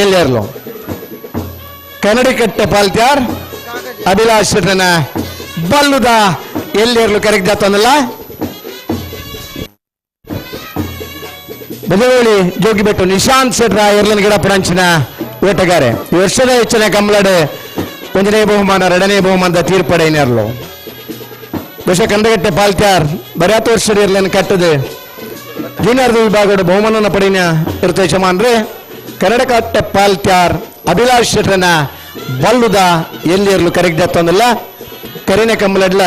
ಎಲ್ಲೆರ್ಲು ಕನ್ನಡಿಕಟ್ಟೆ ಪಾಲ್ತ್ಯಾರ್ ಅಭಿಲಾಷ್ ಶೆಟ್ಟನ ಬಲ್ಲುದ ಎಲ್ಲೆರ್ಲು ಕರೆಕ್ಟ್ ಜಾತಂದಲ್ಲ. ಬದವಳಿ ಜೋಗಿಬೆಟ್ಟು ನಿಶಾಂತ್ ಶೆಟ್ರ ಎರ್ಲನ್ ಗಿಡ ಪುಡಂಚಿನ ಓಟಗಾರೆ ಈ ವರ್ಷದ ಹೆಚ್ಚಿನ ಕಮಲಡೆ 1ನೇ ಬಹುಮಾನ 2ನೇ ಬಹುಮಾನದ ತೀರ್ಪಡೆಯರ್ಲು. ಬಹುಶಃ ಕಂದಗಟ್ಟೆ ಪಾಲ್ತ್ಯಾರ್ ಬರ್ಯಾತ ವರ್ಷದ ಎರ್ಲನ್ ಕಟ್ಟದೆ ಜೂನಿಯರ್ ವಿಭಾಗದ ಬಹುಮಾನ ಪಡೆಯ ಇರ್ತ ಯಜಮಾನ್ರೆ ಕನ್ನಡಕಟ್ಟೆ ಪಾಲ್ತ್ಯಾರ್ ಅಭಿಲಾಷ್ ಶೆಟ್ಟರನ ಬಲ್ಲುದ ಎಲ್ಲಿರಲು ಕರೆಕ್ಟ್ ತಂದಲ್ಲ ಕರಿನ ಕಮ್ಮಲಡ್ಲ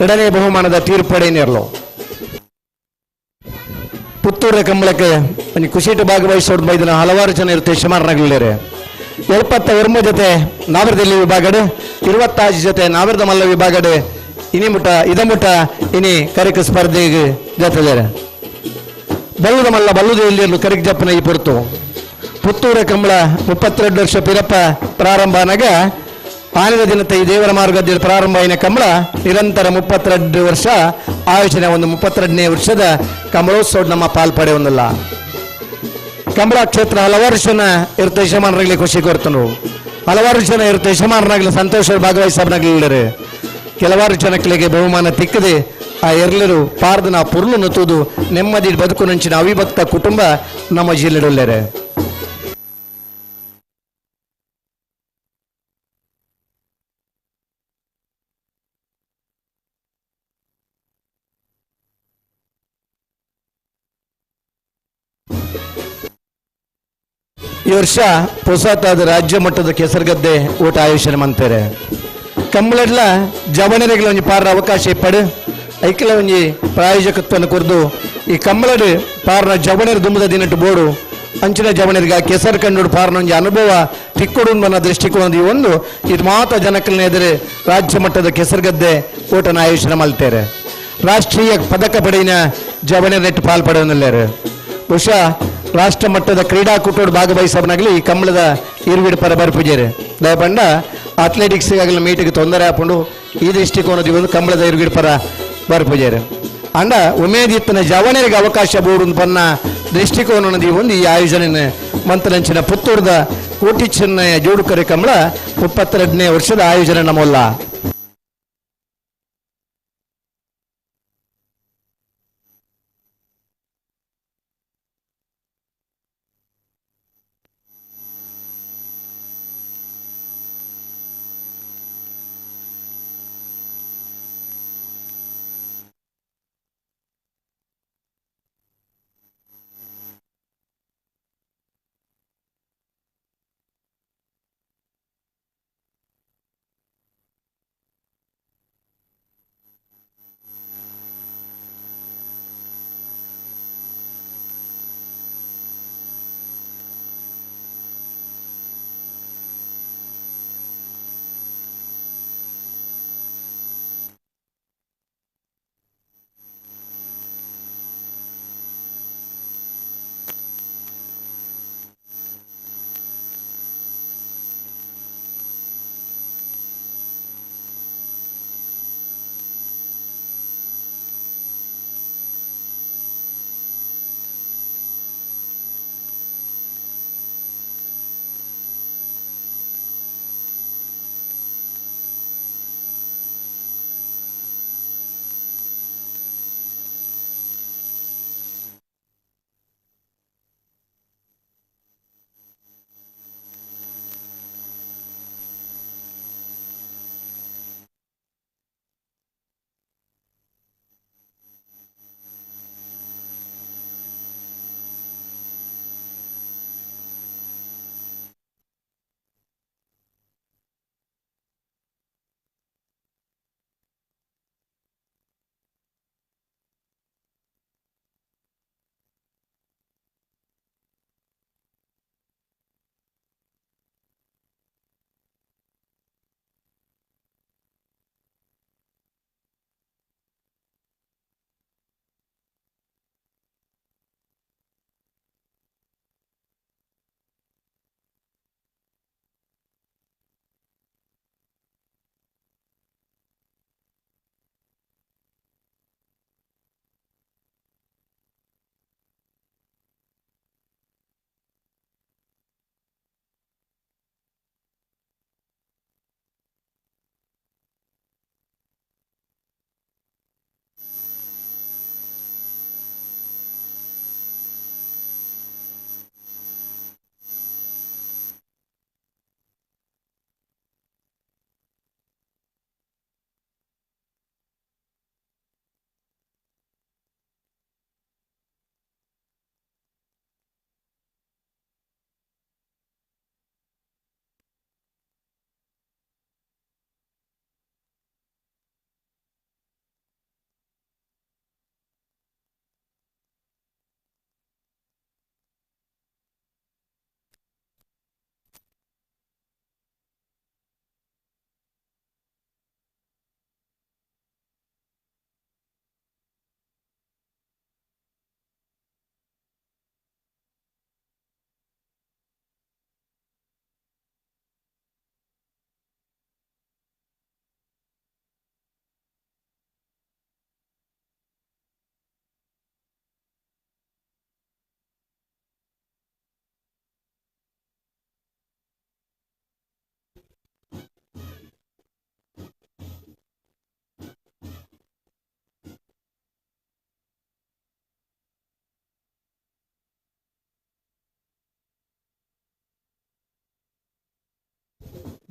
2ನೇ ಬಹುಮಾನದ ತೀರ್ಪಡೆಯರ್ಲು. ಪುತ್ತೂರ ಕಂಬಳಕ್ಕೆ ಒಂದು ಕುಶಿಟ ಭಾಗವಹಿಸೋದು ಬೈದನ ಹಲವಾರು ಜನ ಇರುತ್ತೆ ಯಜಮಾನರಾಗಲಿದ್ದಾರೆ. 79 ಜೊತೆ ನಾವರದಲ್ಲಿ ವಿಭಾಗಡೆ 26 ಜೊತೆ ನಾವರದ ಮಲ್ಲ ವಿಭಾಗಡೆ ಇನಿ ಮುಟ ಇದ ಮುಟ ಇನಿ ಕರಿಕ ಸ್ಪರ್ಧೆಗೆ ಜೊತೆದ್ದಾರೆ. ಬಲ್ಲುದ ಮಲ್ಲ ಬಲ್ಲುದ ಎಲ್ಲಿರಲು ಕರಿಕ್ ಜಪ್ಪನ ಈ ಪುರ್ತು ಪುತ್ತೂರ ಕಂಬಳ 32 ವರ್ಷ ಪಿರಪ್ಪ ಪ್ರಾರಂಭನಾಗ ಆನಿದ ದಿನತ ಈ ದೇವರ ಮಾರ್ಗದಲ್ಲಿ ಪ್ರಾರಂಭ ಆಯಿನ ಕಂಬಳ ನಿರಂತರ 32 ವರ್ಷ ಆಯೋಜನೆ ಒಂದು 32ನೇ ವರ್ಷದ ಕಂಬಳೋತ್ಸವ ನಮ್ಮ ಪಾಲ್ಪಡೆ ಒಂದಲ್ಲ. ಕಂಬಳ ಕ್ಷೇತ್ರ ಹಲವಾರು ಜನ ಇರ್ತ ಯಜಮಾನರಾಗಲಿ ಖುಷಿ ಕೊಡ್ತನು, ಹಲವಾರು ಜನ ಇರ್ತ ಯಜಮಾನರಾಗಲಿ ಸಂತೋಷ ಭಾಗವಹಿಸಬನಾಗಲಿಲ್ಲರು. ಕೆಲವಾರು ಜನಗಳಿಗೆ ಬಹುಮಾನ ತಿಕ್ಕದೆ ಆ ಎರಲರು ಪಾರ್ದನ ಪುರ್ಲನ್ನು ತೂದು ನೆಮ್ಮದಿ ಬದುಕು ನಂಚಿನ ಅವಿಭಕ್ತ ಕುಟುಂಬ ನಮ್ಮ ಜಿಲ್ಲೆಡುಳ್ಳರೆ. ಈ ವರ್ಷ ಹೊಸತಾದ ರಾಜ್ಯ ಮಟ್ಟದ ಕೆಸರುಗದ್ದೆ ಊಟ ಆಯೋಜನೆ ಮಾಡ್ತಾರೆ. ಕಂಬಳಡ್ಲ ಜವನರಿಗೆ ಒಂಜಿ ಪಾರ ಅವಕಾಶ ಇಪ್ಪಡು ಐಕ್ಲ ಒಂಜಿ ಪ್ರಾಯೋಜಕತ್ವವನ್ನು ಕೊರ್ದು ಈ ಕಂಬಳಡು ಪಾರನ ಜವನರ ದುಂಬದ ದಿನಟ್ಟು ಬೋಡು ಅಂಚಿನ ಜವನರಿಗೆ ಆ ಕೆಸರು ಕಂಡು ಪಾರನ ಒಂಜಿ ಅನುಭವ ತಿಕ್ಕೊಡು ಅನ್ನೋ ದೃಷ್ಟಿಕೋನದ ಈ ಒಂದು ಇದು ಮಾತ ಜನಕ್ಕಲ್ನ ಎದುರು ರಾಜ್ಯ ಮಟ್ಟದ ಕೆಸರುಗದ್ದೆ ಊಟನ ಆಯೋಜನೆ ಮಾಡ್ತಾರೆ. ರಾಷ್ಟ್ರೀಯ ಪದಕ ಪಡೆಯಿನ ಜವನರ ನೆಟ್ಟು ಪಾಲ್ಪಡೆಯಲ್ಲಾರು. ಬಹುಶಃ ರಾಷ್ಟ್ರ ಮಟ್ಟದ ಕ್ರೀಡಾಕೂಟೋಡು ಭಾಗವಹಿಸಬನಾಗಲಿ ಈ ಕಂಬಳದ ಇರುವಿಡು ಪರ ಬರ್ಪುಜೇರು ದಯಪಂಡ ಅಥ್ಲೆಟಿಕ್ಸ್ ಆಗಲಿ ಮೀಟಿಗೆ ತೊಂದರೆ ಹಾಕೊಂಡು ಈ ದೃಷ್ಟಿಕೋನದ ಒಂದು ಕಂಬಳದ ಇರುವಿಡು ಪರ ಬರ್ಪುಜೇರು ಅಂಡ ಉಮೇದಿತ್ತನ ಜವನರಿಗೆ ಅವಕಾಶ ಬೋಡು ಪನ್ನ ದೃಷ್ಟಿಕೋನದ ಒಂದು ಈ ಆಯೋಜನೆ ಮಂತ್ರಂಚಿನ ಪುತ್ತೂರದ ಕೋಟಿ ಚೆನ್ನಯ ಜೋಡುಕರೆ ಕಂಬಳ 32ನೇ ವರ್ಷದ ಆಯೋಜನೆ ನಮ್ಮಲ್ಲ.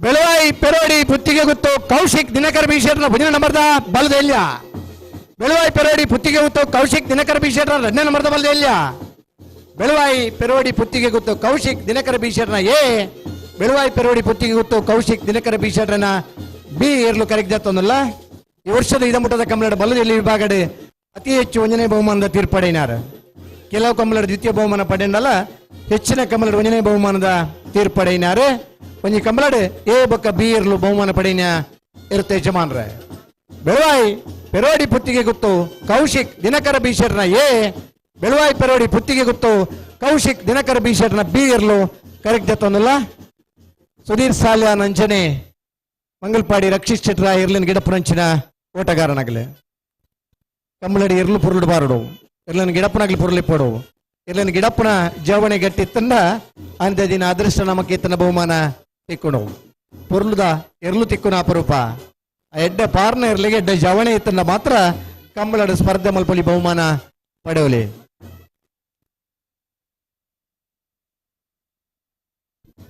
ಬೆಳವಾಯಿ ಪೆರೋಡಿ ಪುತ್ತಿಗೆ ಗುತ್ತು ಕೌಶಿಕ್ ದಿನಕರ ಬಿ ಶೆಟ್ಟರ್ ಭುಜನ ನಂಬರ್ದ ಬಲದೆಲ್ಯ. ಬೆಳವಾಯಿ ಪೆರೋಡಿ ಪುತ್ತಿಗೆ ಗುತ್ತು ಕೌಶಿಕ್ ದಿನಕರ ಬಿ ಶೆಟ್ಟರ್ ಎರಡನೇ ನಂಬರ್ದ ಬಲದೆಲ್ಯ. ಬೆಳವಾಯಿ ಪೆರೋಡಿ ಪುತ್ತಿಗೆ ಗುತ್ತು ಕೌಶಿಕ್ ದಿನಕರ ಬಿ ಶೆಟ್ಟರ್ನ ಎ. ಬೆಳವಾಯಿ ಪೆರೋಡಿ ಪುತ್ತಿಗೆ ಗುತ್ತು ಕೌಶಿಕ್ ದಿನಕರ ಬಿ ಶೆಟ್ಟರ್ನ ಬಿ ಏರ್ಲು ಕರೆಕ್ಟ್. ಈ ವರ್ಷದ ಇದಮುಟ್ಟದ ಕಮಲಡ ಬಲದೆಲ್ಲಿ ವಿಭಾಗಡೆ ಅತಿ ಹೆಚ್ಚು ಒಂದನೇ ಬಹುಮಾನದ ತೀರ್ಪಡೆಯಿನಾರು. ಕೆಲವು ಕಮಲಡ ದ್ವಿತೀಯ ಬಹುಮಾನ ಪಡೆಯಲ್ಲ, ಹೆಚ್ಚಿನ ಕಮಲಡ ಒಂದನೇ ಬಹುಮಾನದ ತೀರ್ಪಡೆಯಿನಾರು. ಒಂಜಿ ಕಮಲಡ್ ಎ ಬೊಕ್ಕ ಬಿ ಇರ್ಲು ಬಹುಮಾನ ಪಡೆಯಿನ ಇರುತ್ತೆ ಯಜಮಾನ್ರೆ. ಬೆಳವಾಯಿ ಪೆರೋಡಿ ಪುತ್ತಿಗೆ ಗುತ್ತು ಕೌಶಿಕ್ ದಿನಕರ ಬಿ ಶೆಟ್ಟರ್ನ ಎ. ಬೆಳವಾಯಿ ಪೆರೋಡಿ ಪುತ್ತಿಗೆ ಗುತ್ತು ಕೌಶಿಕ್ ದಿನಕರ ಬಿ ಶೆಟ್ಟರ್ನ ಬಿ ಇರ್ಲು ಕರೆಕ್ಟ್ ಜತ್ತೊಂದಲ್ಲ. ಸುಧೀರ್ ಸಾಲ್ಯಾನ್ ಅಂಚನೆ ಮಂಗಲ್ಪಾಡಿ ರಕ್ಷಿತ್ ಶೆಟ್ಟರ ಇರ್ಲಿನ ಗಿಡಪುರಂಚಿನ ಓಟಗಾರನಾಗಲಿ. ಕಮ್ಮಲಡಿ ಇರ್ಲು ಪುರುಳು ಬಾರಡು, ಇರ್ಲಿನ ಗಿಡಪ್ಪನಾಗ್ಲಿ ಪುರುಳಿ ಪೋಡು, ಇರ್ಲಿನ ಗಿಡಪ್ಪನ ಜವಣೆ ಗಟ್ಟಿ ತಂಡ ಅಂದ ದಿನ ಅದೃಷ್ಟ ನಮಕ್ಕೆ ಇತ್ತನ ಬಹುಮಾನ ತಿಕ್ಕುಣು. ಪುರುಳುದ ಎರ್ಲು ತಿಕ್ಕುನ ಅಪರೂಪ. ಆ ಎಡ್ಡೆ ಪಾರ್ನ ಇರ್ಲಿಗೆ ಎಡ್ಡೆ ಜವಣೆ ಇತ್ತಂಡ ಮಾತ್ರ ಕಂಬಳಡು ಸ್ಪರ್ಧೆ ಮಲ್ಪೊಲಿ ಬಹುಮಾನ ಪಡೆಯಲಿ.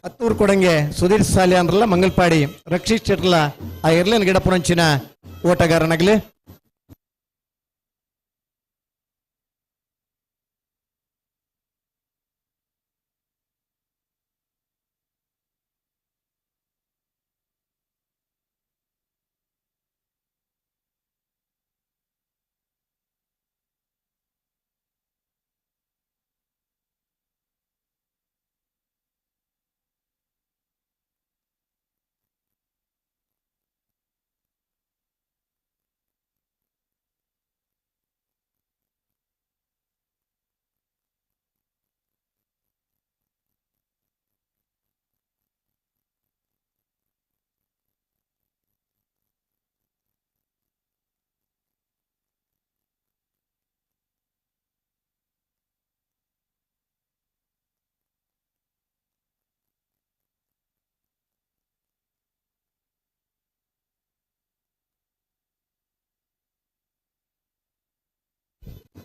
ಹತ್ತೂರು ಕೊಡಂಗೆ ಸುಧೀರ್ ಸಾಲ್ಯಾನ್ರಲ್ಲ ಮಂಗಲ್ಪಾಡಿ ರಕ್ಷಿತ್ ಶೆಟ್ಟರ್ಲ ಆ ಎರ್ಲಿನ ಗಿಡಪುರಂಚಿನ ಓಟಗಾರನಾಗ್ಲಿ.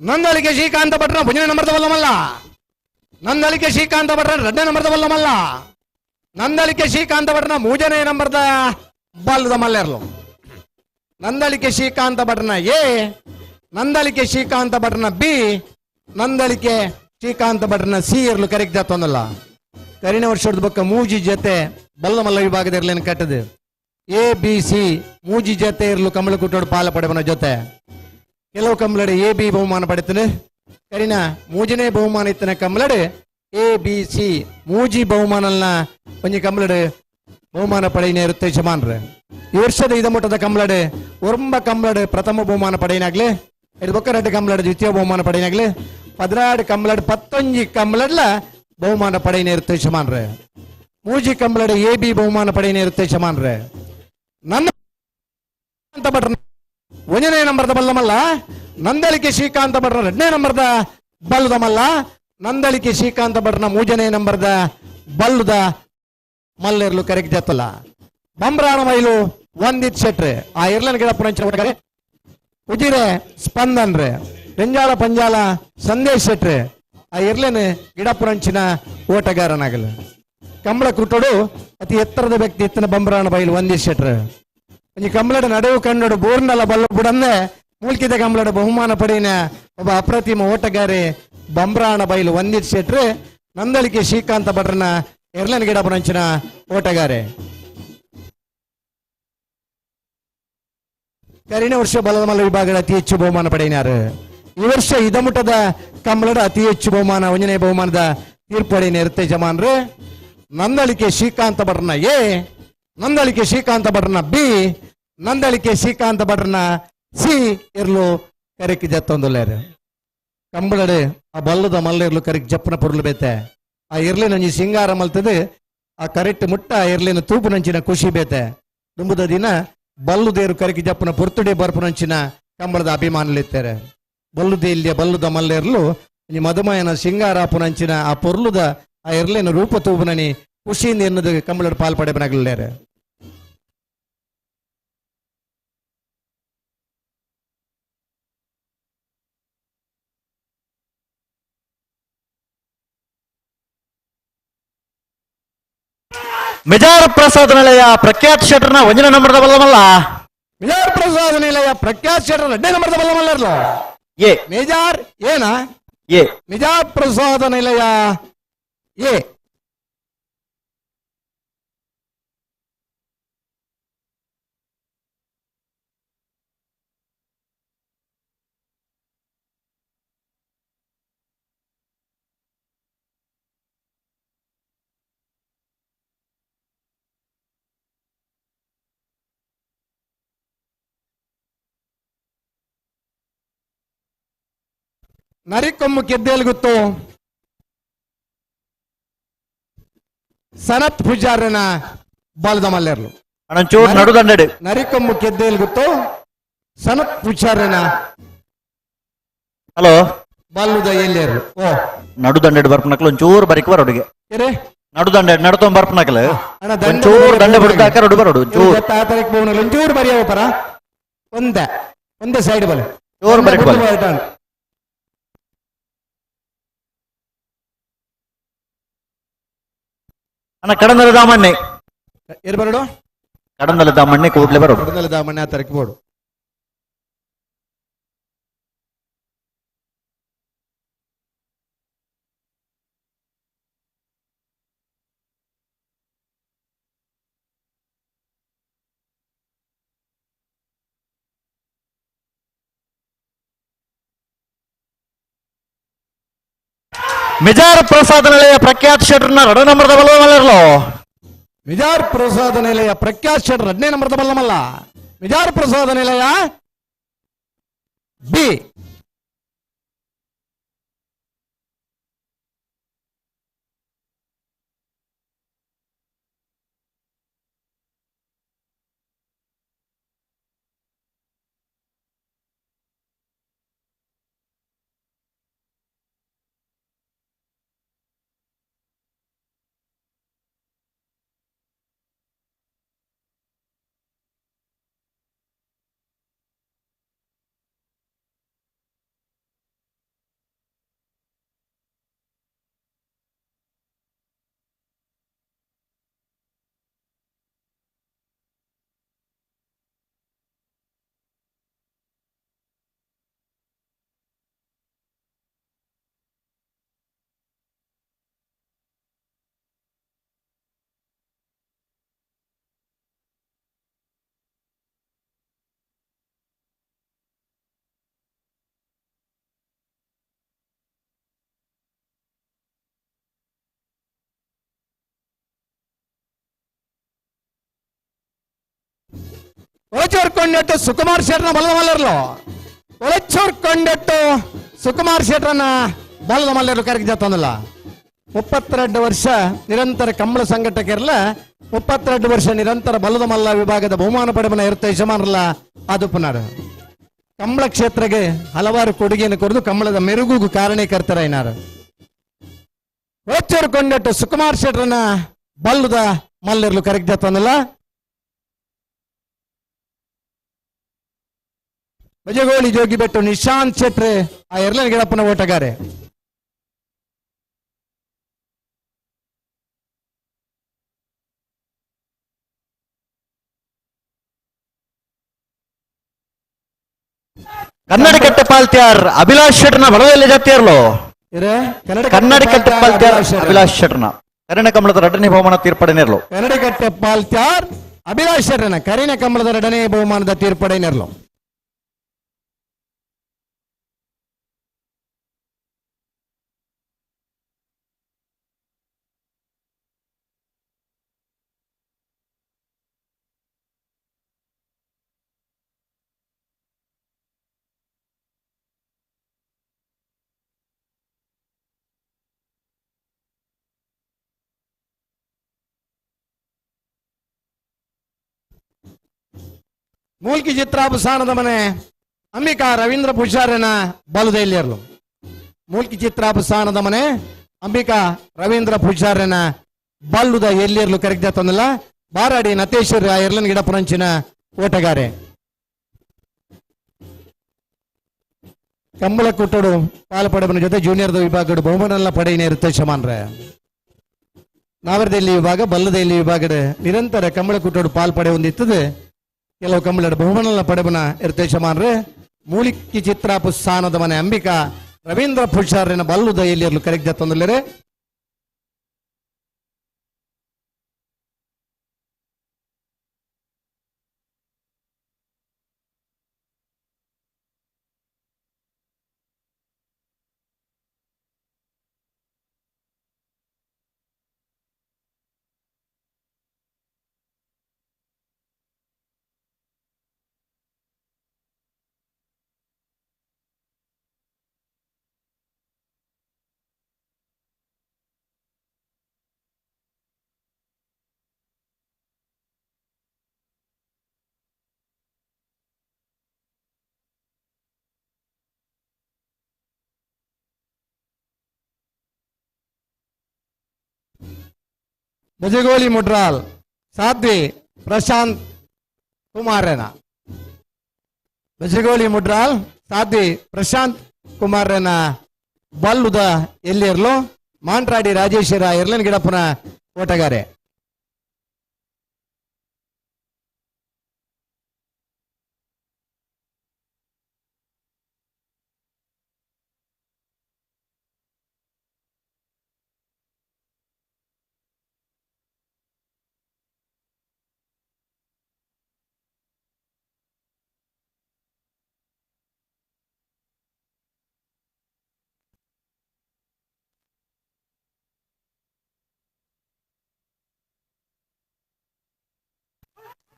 ನಂದಳಿಕೆ ಶ್ರೀಕಾಂತ ಭಟ್ರ ಭುಜನ ನಂಬರ್ದ ಬಲ್ಲಮಲ್ಲ. ನಂದಳಿಕೆ ಶ್ರೀಕಾಂತ ಭಟ್ರ ಎರಡನೇ ನಂಬರ್ದ ಬಲ್ಲಮಲ್ಲ. ನಂದಳಿಕೆ ಶ್ರೀಕಾಂತ ಭಟ್ರನ ಮೂರನೇ ನಂಬರ್ದ ಬಲ್ಲದ ಮಲ್ಲೆರ್ಲು. ನಂದಳಿಕೆ ಶ್ರೀಕಾಂತ ಭಟ್ರನ ಎ, ನಂದಳಿಕೆ ಶ್ರೀಕಾಂತ ಭಟ್ರನ ಬಿ, ನಂದಳಿಕೆ ಶ್ರೀಕಾಂತ ಭಟ್ರನ ಸಿ ಇರ್ಲು ಕರೆಕ್ಟ್ ಜಾತೊಂದಲ್ಲ. ಕರಿನ ವರ್ಷದ ಬೊಕ್ಕ ಮೂಜಿ ಜೊತೆ ಬಲ್ಲಮಲ್ಲ ವಿಭಾಗದ ಇರ್ಲೇನು ಕಟ್ಟದು. ಎ ಬಿ ಸಿ ಮೂಜಿ ಜೊತೆ ಇರ್ಲು ಕಮಲಕುಟ್ಟೋಡು ಪಾಲ ಪಡೆವನ ಜೊತೆ. ಕೆಲವು ಕಮಲಡು ಎ ಬಿ ಬಹುಮಾನ ಪಡೆತನು. ಕರಿನ ಮೂಜನೇ ಬಹುಮಾನ ಇತ್ತನ ಕಮಲಡು ಎ ಬಿ ಸಿ ಮೂಜಿ ಬಹುಮಾನಲ್ನ ಒಂಜಿ ಕಮಲಡು ಬಹುಮಾನ ಪಡೆಯಿನ ಇರುತ್ತೆ ಯಜಮಾನ್ರೆ. ಈ ವರ್ಷದ ಇದಮುಟ್ಟದ ಕಮಲಡು ಒರಂಬ ಕಮಲಡು ಪ್ರಥಮ ಬಹುಮಾನ ಪಡೆಯಿನಾಗ್ಲಿ, ಇದು ಬೊಕ್ಕ 2 ಕಮಲಡು ದ್ವಿತೀಯ ಬಹುಮಾನ ಪಡೆಯಿನಾಗ್ಲಿ, 16 ಕಮಲಡು 19 ಕಮಲಡ್ಲ ಬಹುಮಾನ ಪಡೆಯಿನ ಇರುತ್ತೆ ಯಜಮಾನ್ರೆ. ಮೂಜಿ ಕಮಲಡು ಎ ಬಿ ಬಹುಮಾನ ಪಡೆಯಿನ ಇರುತ್ತೆ ಯಜಮಾನ್ರೆ. ನನ್ನ ಭಟ್ರ ಒಂದನೇ ನಂಬರ್ದ ಬಲ್ಲಮಲ್ಲ. ನಂದಳಿಕೆ ಶ್ರೀಕಾಂತ ಭಟ್ರ ಎರಡನೇ ನಂಬರ್ದ ಬಲ್ಲದ ಮಲ್ಲ. ನಂದಳಿಕೆ ಶ್ರೀಕಾಂತ ಭಟ್ರನ ಮೂರನೇ ನಂಬರ್ದ ಬಲ್ಲದ ಮಲ್ಲೆರ್ಲು ಕರೆಕ್ಟ್ ಜತ್ತಲ್ಲ. ಬಂಬ್ರಾಣ ಮೈಲು ಒಂದಿತ್ ಶೆಟ್ರೆ ಆ ಇರ್ಲನ್ ಗಿಡ ಪುರಂಚ ಉಜಿರೆ ಸ್ಪಂದನ್ರೆ ರೆಂಜಾಲ ಪಂಜಾಲ ಸಂದೇಶ್ ಶೆಟ್ರೆ ಆ ಇರ್ಲನ್ ಗಿಡಪುರಂಚಿನ ಓಟಗಾರನಾಗಲು. ಕಂಬಳ ಕುಟ್ಟೋಡು ಅತಿ ಎತ್ತರದ ವ್ಯಕ್ತಿ ಎತ್ತನ ಬಂಬ್ರಾಣ ಬೈಲು ಒಂದಿತ್ ಶೆಟ್ರೆ. ಈ ಕಂಬಳದ ನಡುವು ಕನ್ನಡ ಬೋರ್ನಲ್ಲ ಬಲ್ಲ ಬುಡನ್ನೇ ಮೂಲ್ಕಿದ ಕಂಬಳದ ಬಹುಮಾನ ಪಡೆಯಿನ ಒಬ್ಬ ಅಪ್ರತಿಮ ಓಟಗಾರಿ ಬಂಬ್ರಾಣ ಬೈಲು ವಂದಿತ್ ಶೆಟ್ರೆ. ನಂದಳಿಕೆ ಶ್ರೀಕಾಂತ ಭಟ್ರನ ಎರ್ಲನ್ ಗಿಡಪುರಂಚಿನ ಓಟಗಾರೆ. ಕರಿನ ವರ್ಷ ಬಲದ ಮಲ್ಲ ವಿಭಾಗದ ಅತಿ ಹೆಚ್ಚು ಬಹುಮಾನ ಪಡೆಯಿನಾರು. ಈ ವರ್ಷ ಇದಮುಟ್ಟದ ಕಂಬಳದ ಅತಿ ಹೆಚ್ಚು ಬಹುಮಾನ ಒಂದನೇ ಬಹುಮಾನದ ತೀರ್ಪಡೆಯಿನ ಇರುತ್ತೆ ಯಜಮಾನ್ರು. ನಂದಳಿಕೆ ಶ್ರೀಕಾಂತ ಭಟ್ರನ ಎ, ನಂದಳಿಕೆ ಶ್ರೀಕಾಂತ ಭಟ್ರನ ಬಿ, ನಂದಳಿಕೆ ಶ್ರೀಕಾಂತ ಭಟ್ರನ ಸಿ ಇರ್ಲು ಕರೆಕ್ ಜತ್ತೊಂದುಲ್ಲೇರು. ಕಂಬಳಡೆ ಆ ಬಲ್ಲದ ಮಲ್ಲ ಇರ್ಲು ಕರೆಕ್ ಜಪ್ಪನ ಪೊರ್ಲು ಬೇತೆ. ಆ ಇರ್ಲಿನ ಒಂಜಿ ಸಿಂಗಾರ ಮಲ್ತದೆ ಆ ಕರೆಕ್ಟ್ ಮುಟ್ಟ ಆ ಇರ್ಲಿನ ತೂಪುನಂಚಿನ ಖುಷಿ ಬೇತೆ. ದುಂಬುದ ದಿನ ಬಲ್ಲುದೇರು ಕರೆಕ್ ಜಪ್ಪನ ಪೊರ್ತುಡೆ ಬರ್ಪುನಂಚಿನ ಕಂಬಳದ ಅಭಿಮಾನಲಿತ್ತಾರೆ. ಬಲ್ಲುದೇ ಇಲ್ಲಿಯ ಬಲ್ಲುದ ಮಲ್ಲೆರ್ಲು ಈ ಮಧುಮಯನ ಸಿಂಗಾರ ಪುನಂಚಿನ ಆ ಪೊರ್ಲುದ ಆ ಇರ್ಲಿನ ರೂಪ ತೂಪುನನಿ ಖುಷಿಯಿಂದ ಎನ್ನದು ಕಂಬಳದ ಪಾಲ್ ಪಡೆಪನಾಗಲಿಲ್ಲೇರು. ಮಿಜಾರ್ ಪ್ರಸಾದ್ ನಿಲಯ ಪ್ರಖ್ಯಾತ್ ಶೆಟ್ಟರ್ನ ಒಂಜನೇ ನಂಬರ್ದ ಬಲ್ಲಮಲ್ಲ. ಮಿಜಾರ್ ಪ್ರಸಾದ್ ನಿಲಯ ಪ್ರಖ್ಯಾತ್ ಶೆಟ್ಟರ್ ಎರಡನೇ ನಂಬರ್ದ ಬಲ್ಲಮಲ್ಲರ್ಲು. ಎ ಮಿಜಾರ್ ಏನಾ? ಎ ಮಿಜಾರ್ ಪ್ರಸಾದ ನಿಲಯ ಎ. ನರಿಕೊಮ್ಮು ಕೆದ್ದೇಲ್ಗುತ್ತು ಸನತ್ ಪೂಜಾರನ ಬಾಲದ ಮಲ್ಲೇರ್ಲು. ಅಣ್ಣಂಚೂರು ನಡುದಂಡಡು. ನರಿಕೊಮ್ಮು ಕೆದ್ದೇಲ್ಗುತ್ತು ಸನತ್ ಪೂಜಾರನ ಹಲೋ ಬಾಲುದ ಎಲ್ಲೇರ್ಲು. ಓ ನಡುದಂಡಡು ಬರ್ಪನಕ್ಲು ಒಂಚೂರು ಬರಿಕ್ ಬರೋಡುಗೆ. ಏರೆ ನಡುದಂಡ ನಡ್ತೊಂದು ಬರ್ಪನಕ್ಲು ಒಂಚೂರು ದಂಡ ಬಿಡ್ದಾಕ ರೊಡು ಬರೋಡು ಒಂಚೂರು. ತಾತರಕ್ಕೆ ಬೋನಲು ಒಂಚೂರು ಬರಿಯವ ಪರ ಒಂದೇ ಒಂದೇ ಸೈಡ್ ಬಲೆ ಚೂರು ಬರಿಕ್ ಬಲೆ. ಅಣ್ಣ ಕಡಂದಲ ದಾಮಣ್ಣೆ ಏರ್ ಬರೋಡು? ಕಡಂದಲ ದಾಮಣ್ಣೆ ಕೂಡ್ಲೆ ಬರೋಡು. ಕಡಂದಲ ದಾಮಣ್ಣೆ ಆ ತರಕ್ಕೆ ಬೋಡು. ಮಿಜಾರ್ ಪ್ರಸಾದ ನಿಲಯ ಪ್ರಖ್ಯಾತ್ ಶೆಟ್ಟರ್ನ ಎರಡನೇ ನಂಬರ್ದ ಬಲ್ಲಮಲ್ಲರ್ಲು. ಮಿಜಾರ್ ಪ್ರಸಾದ ನಿಲಯ ಪ್ರಖ್ಯಾತ್ ಶೆಟ್ಟರ್ ಎರಡನೇ ನಂಬರ್ದ ಬಲ್ಲಮಲ್ಲ. ಮಿಜಾರ್ ಪ್ರಸಾದ ನಿಲಯ ಬಿ. ಒಳಚೂರ್ ಕೊಂಡೆಟ್ಟು ಸುಕುಮಾರ್ ಶೆಟ್ಟರ್ನ ಬಲದ ಮಲ್ಲರ್ಲು. ಒಳಚೂರ್ ಕೊಂಡೆಟ್ಟು ಸುಕುಮಾರ್ ಶೆಟ್ಟರ್ನ ಬಲದ ಮಲ್ಲರ್ಲು ಕರೆಗೆ ಜತ್ತೊಂದಿಲ್ಲ. 32 ವರ್ಷ ನಿರಂತರ ಕಂಬಳ ಸಂಘಟಕರಲ್ಲ, 32 ವರ್ಷ ನಿರಂತರ ಬಲದ ಮಲ್ಲ ವಿಭಾಗದ ಬಹುಮಾನ ಪಡೆಮನ ಇರುತ್ತೆ ಯಜಮಾನರಲ್ಲ ಅದು ಪುನರ್ ಕಂಬಳ ಕ್ಷೇತ್ರಕ್ಕೆ ಹಲವಾರು ಕೊಡುಗೆಯನ್ನು ಕೊಡದು ಕಂಬಳದ ಮೆರುಗುಗೂ ಕಾರಣೀಕರ್ತರ ಏನಾರು. ಒಳಚೂರು ಕೊಂಡೆಟ್ಟು ಸುಕುಮಾರ್ ಶೆಟ್ಟರ್ನ ಬಲ್ಲದ ಮಲ್ಲರ್ಲು ಕರೆಗೆ ಜತ್ತೊಂದಿಲ್ಲ. ಬಜಗೋಳಿ ಜೋಗಿಬೆಟ್ಟು ನಿಶಾಂತ್ ಶೆಟ್ರೆ ಆ ಎರಲನ ಗಿಡಪ್ಪನ ಓಟಗಾರೆ. ಕನ್ನಡ ಕೆಟ್ಟ ಪಾಲ್ತ್ಯಾರ್ ಅಭಿಲಾಷ್ ಶೆಟ್ಟರ್ನ ಬಲದಲ್ಲಿ ಜಾತಿಯರ್ಲು. ಕನ್ನಡ ಕೆಟ್ಟ ಪಾಲ್ತ್ಯಾರ್ ಅಭಿಲಾಷ್ ಶೆಟ್ಟರ್ನ ಕನ್ನಡ ಕಮಲದ ಎರಡನೇ ಬಹುಮಾನ ತೀರ್ಪಡೆನೇರ್ಲು. ಕನ್ನಡ ಪಾಲ್ತ್ಯಾರ್ ಅಭಿಲಾಷ್ ಶೆಟ್ಟರ್ನ ಕರಿನ ಕಮಲದ ಎರಡನೇ ಬಹುಮಾನದ ತೀರ್ಪಡೆನೇರ್ಲು. ಮೂಲ್ಕಿ ಚಿತ್ರಾಭಸಾನದ ಮನೆ ಅಂಬಿಕಾ ರವೀಂದ್ರ ಪೂಜಾರನ ಬಲದೈಲಿಯರ್ಲು. ಮೂಲ್ಕಿ ಚಿತ್ರಾಭಸಾನದ ಮನೆ ಅಂಬಿಕಾ ರವೀಂದ್ರ ಪೂಜಾರನ ಬಲ್ಲುದ ಎಲ್ಲಿರ್ಲು ಕರೆಕ್ಟ್ ತಂದಲ್ಲ. ಬಾರಾಡಿ ನತೇಶ್ವರ ಎರ್ಲನ್ ಗಿಡಪುರಂಚಿನ ಓಟಗಾರೆ. ಕಂಬಳ ಕುಟ್ಟಡು ಪಾಲ್ಪಡಬನ ಜೊತೆ ಜೂನಿಯರ್ ವಿಭಾಗಡು ಬಹುಮಾನ ಪಡೆಯಿನ ಇರುತ್ತೆ ಶಮಾನ್ರೆ. ನಾವರದೆಲ್ಲಿ ವಿಭಾಗ ಬಲ್ಲದೆಲ್ಲಿ ವಿಭಾಗದ ನಿರಂತರ ಕಂಬಳ ಕೂಟೋಡು ಪಾಲ್ ಪಡೆ ಹೊಂದಿತ್ತದೆ. ಕೆಲವು ಕಂಬಳದ ಬಹುಮಾನ ಪಡೆಬನ ಇರ್ತೇಶಮಾನ್ರೆ ಮೂಲಿಕ್ಕಿ ಚಿತ್ರಾಪು ಸ್ಥಾನದ ಮನೆ ಅಂಬಿಕಾ ರವೀಂದ್ರ ಪುಷಾರಿನ ಬಲ್ಲುದ ಎಲ್ಲಿರಲು ಕರೆಕ್ಟ್ ತಂದಲೇರೆ. ಬಜಗೋಳಿ ಮುಡ್ರಾಲ್ ಸಾಧ್ವಿ ಪ್ರಶಾಂತ್ ಕುಮಾರನ ಬಜಗೋಳಿ ಮುಡ್ರಾಲ್ ಸಾಧ್ವಿ ಪ್ರಶಾಂತ್ ಕುಮಾರನ ಬಲ್ಲುದ ಎಲ್ಲಿರ್ಲು ಮಾಂಟ್ರಾಡಿ ರಾಜೇಶ್ವರ ಎರ್ಲನ್ ಗಿಡಪ್ಪನ ಓಟಗಾರೆ.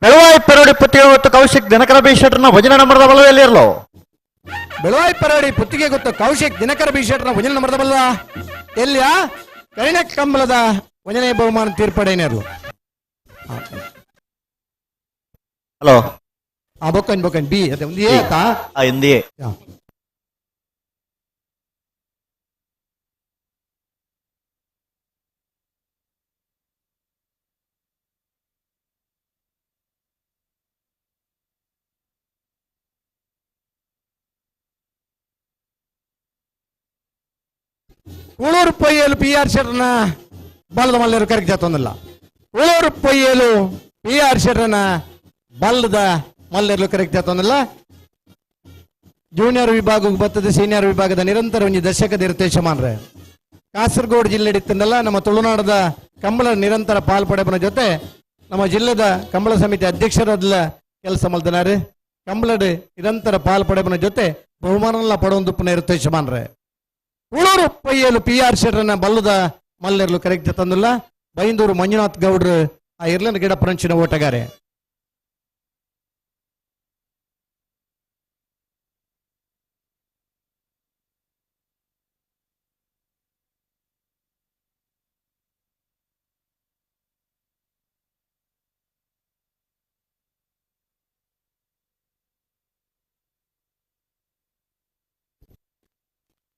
ಬೆಳವಾಯಿ ಪರೋಡಿ ಪುತ್ತಿಗೆ ಮತ್ತು ಕೌಶಿಕ್ ದಿನಕರ ಬಿ ಶೆಟ್ಟರ್ನ ಭಜನೆ ನಂಬರದ ಬಲದಲ್ಲಿ ಇರಲು. ಬೆಳವಾಯಿ ಪರೋಡಿ ಪುತ್ತಿಗೆ ಗೊತ್ತು ಕೌಶಿಕ್ ದಿನಕರ ಬಿ ಶೆಟ್ಟರ್ನ ಭಜನೆ ನಂಬರದ ಬಲ್ಲ ಎಲ್ಲಿಯ ಕರಿಣ ಕಂಬಳದ ಭಜನೆ ಬಹುಮಾನ ತೀರ್ಪಡೇನಿರಲು. ಹಲೋ ಆ ಬೊಕ್ಕನ್ ಬೊಕ್ಕನ್ ಬಿ ಅದೇ ಒಂದು ಏ ಆತಾ ಎಂದಿಯೇ. Ulur ಪೊಯ್ಯಲು P R ಶೆಟ್ಟರ್ನ ಬಲ್ಲದ ಮಲ್ಲರು correct ಜಾತೊಂದಿಲ್ಲ. Ulur ಪೊಯ್ಯಲು P R ಶೆಟ್ಟರ್ನ ಬಲ್ಲದ ಮಲ್ಲರು correct ಜಾತೊಂದಿಲ್ಲ. Junior ವಿಭಾಗಕ್ಕೆ ಬರ್ತದೆ ಸೀನಿಯರ್ ವಿಭಾಗದ ನಿರಂತರ ಒಂದು ದಶಕದ ಇರುತ್ತೆ. ಕಾಸರಗೋಡು ಜಿಲ್ಲೆ ಇತ್ತಂದಲ್ಲ ನಮ್ಮ ತುಳುನಾಡದ ಕಂಬಳ ನಿರಂತರ ಪಾಲ್ಪಡೆಪನ ಜೊತೆ ನಮ್ಮ ಜಿಲ್ಲೆದ ಕಂಬಳ ಸಮಿತಿ ಅಧ್ಯಕ್ಷರಾದ ಕೆಲಸ ಮಲ್ದನಾರೆ ಕಂಬಳಡ್ ನಿರಂತರ ಪಾಲ್ಪಡೆಪನ ಜೊತೆ ಬಹುಮಾನ ಪಡೊಂದು ಇರುತ್ತೆ ಯಜಮಾನ್ರೆ. ಉಳೂರು ಪೊಯ್ಯಲು ಪಿ ಆರ್ ಶೆಟ್ಟರ್ನ ಬಲ್ಲದ ಮಲ್ಲೆರ್ಲು ಕರೆಕ್ಟ್ ತಂದಿಲ್ಲ. ಬೈಂದೂರು ಮಂಜುನಾಥ್ ಗೌಡ್ರು ಆ ಇರ್ಲನ್ ಗಿಡ ಪರಂಚಿನ ಓಟಗಾರೆ.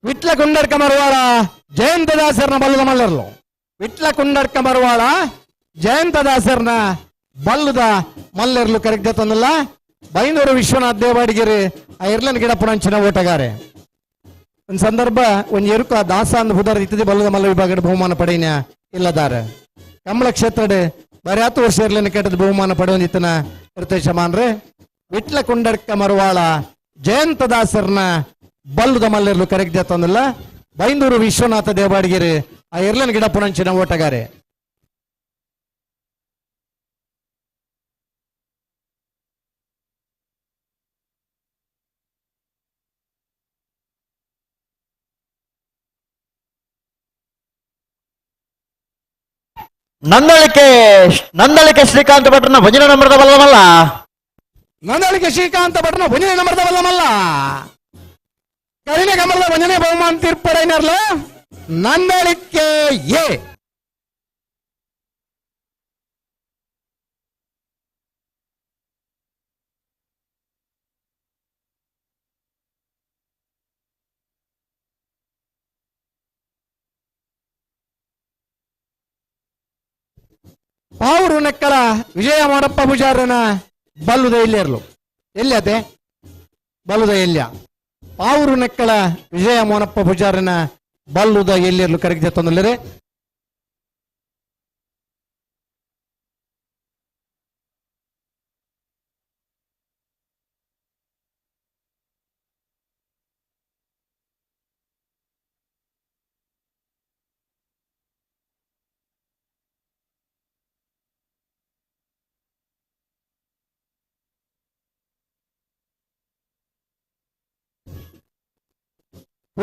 ವಿಟ್ಲ ಕುಂಡರ್ಕ ಮರುವಾಳ ಜಯಂತದಾಸರ್ನ ಬಲ್ಲದ ಮಲ್ಲರ್ಲು. ವಿಟ್ಲ ಕುಂಡರ್ಕ ಮರುವಾಳ ಜಯಂತದಾಸರ್ನ ಬಲ್ಲದ ಮಲ್ಲೆರ್ಲು ಕರೆಕ್ಟ್ ತಂದಿಲ್ಲ. ಬೈಂದೂರು ವಿಶ್ವನಾಥ್ ದೇವಾಡಿಗೆರೆ ಆ ಇರ್ಲನ್ ಗಿಡಪ್ಪನಂಚಿನ ಓಟಗಾರೆ. ಒಂದು ಸಂದರ್ಭ ಒಂದು ಎರುಕ ದಾಸ ಅಂದ್ ಬುಧರ ಇತ್ತದೆ ಬಲ್ಲದ ಮಲ್ಲ ವಿಭಾಗದ ಬಹುಮಾನ ಪಡೆಯನ ಇಲ್ಲದಾರ. ಕಮಲ ಕ್ಷೇತ್ರದ ಬರ್ಯಾತು ವರ್ಷ ಇರ್ಲನ್ ಕೆಟ್ಟದ ಬಹುಮಾನ ಪಡೆಯೊಂದಿತ್ತನ ಇರ್ತೇಶಮಾನ್ರೆ. ವಿಟ್ಲ ಕುಂಡರ್ಕ ಮರುವಾಳ ಜಯಂತದಾಸರ್ನ ಬಲ್ಲದ ಮಲ್ಲೆರ್ಲು ಕರೆಕ್ಟ್ ತಂದಿಲ್ಲ. ಬೈಂದೂರು ವಿಶ್ವನಾಥ ದೇವಾಡಿಗೆರೆ ಆ ಎರ್ಲನ್ ಗಿಡಪ್ಪನಂಚಿನ ಓಟಗಾರೆ. ನಂದಳಿಕೆ ಶ್ರೀಕಾಂತ ಭಟ್ರನ ಭಜನೆ ನಂಬರದ ಬಲ್ಲಮಲ್ಲ. ನಂದಳಿಕೆ ಶ್ರೀಕಾಂತ ಭಟ್ರನ ಭಜನೆ ನಂಬರದ ಬಲ್ಲಮಲ್ಲ. ಕರಿನ ಕಮಲದ ಭಜನೆ ಬಹುಮಾನ ತೀರ್ಪಡೈನರ್ಲ ನಂದಳಿಕೆ ಎ. ಪಾవుರು ನೆಕ್ಕಳ ವಿಜಯ ಮಾಡಪ್ಪ ಪೂಜಾರನ ಬಲ್ಲುದ ಎಲ್ಲಿರ್ಲು ಎಲ್ಲಿ ಅದೇ ಬಲ್ಲುದ ಎಲ್ಯ ಪಾవుರು ನೆಕ್ಕಳ ವಿಜಯ ಮೋನಪ್ಪ ಪೂಜಾರನ ಬಲ್ಲುದ ಎಲ್ಲಿರ್ಲು ಕರೆಕ್ಟ್ ತಂದಲ್ಲರೆ.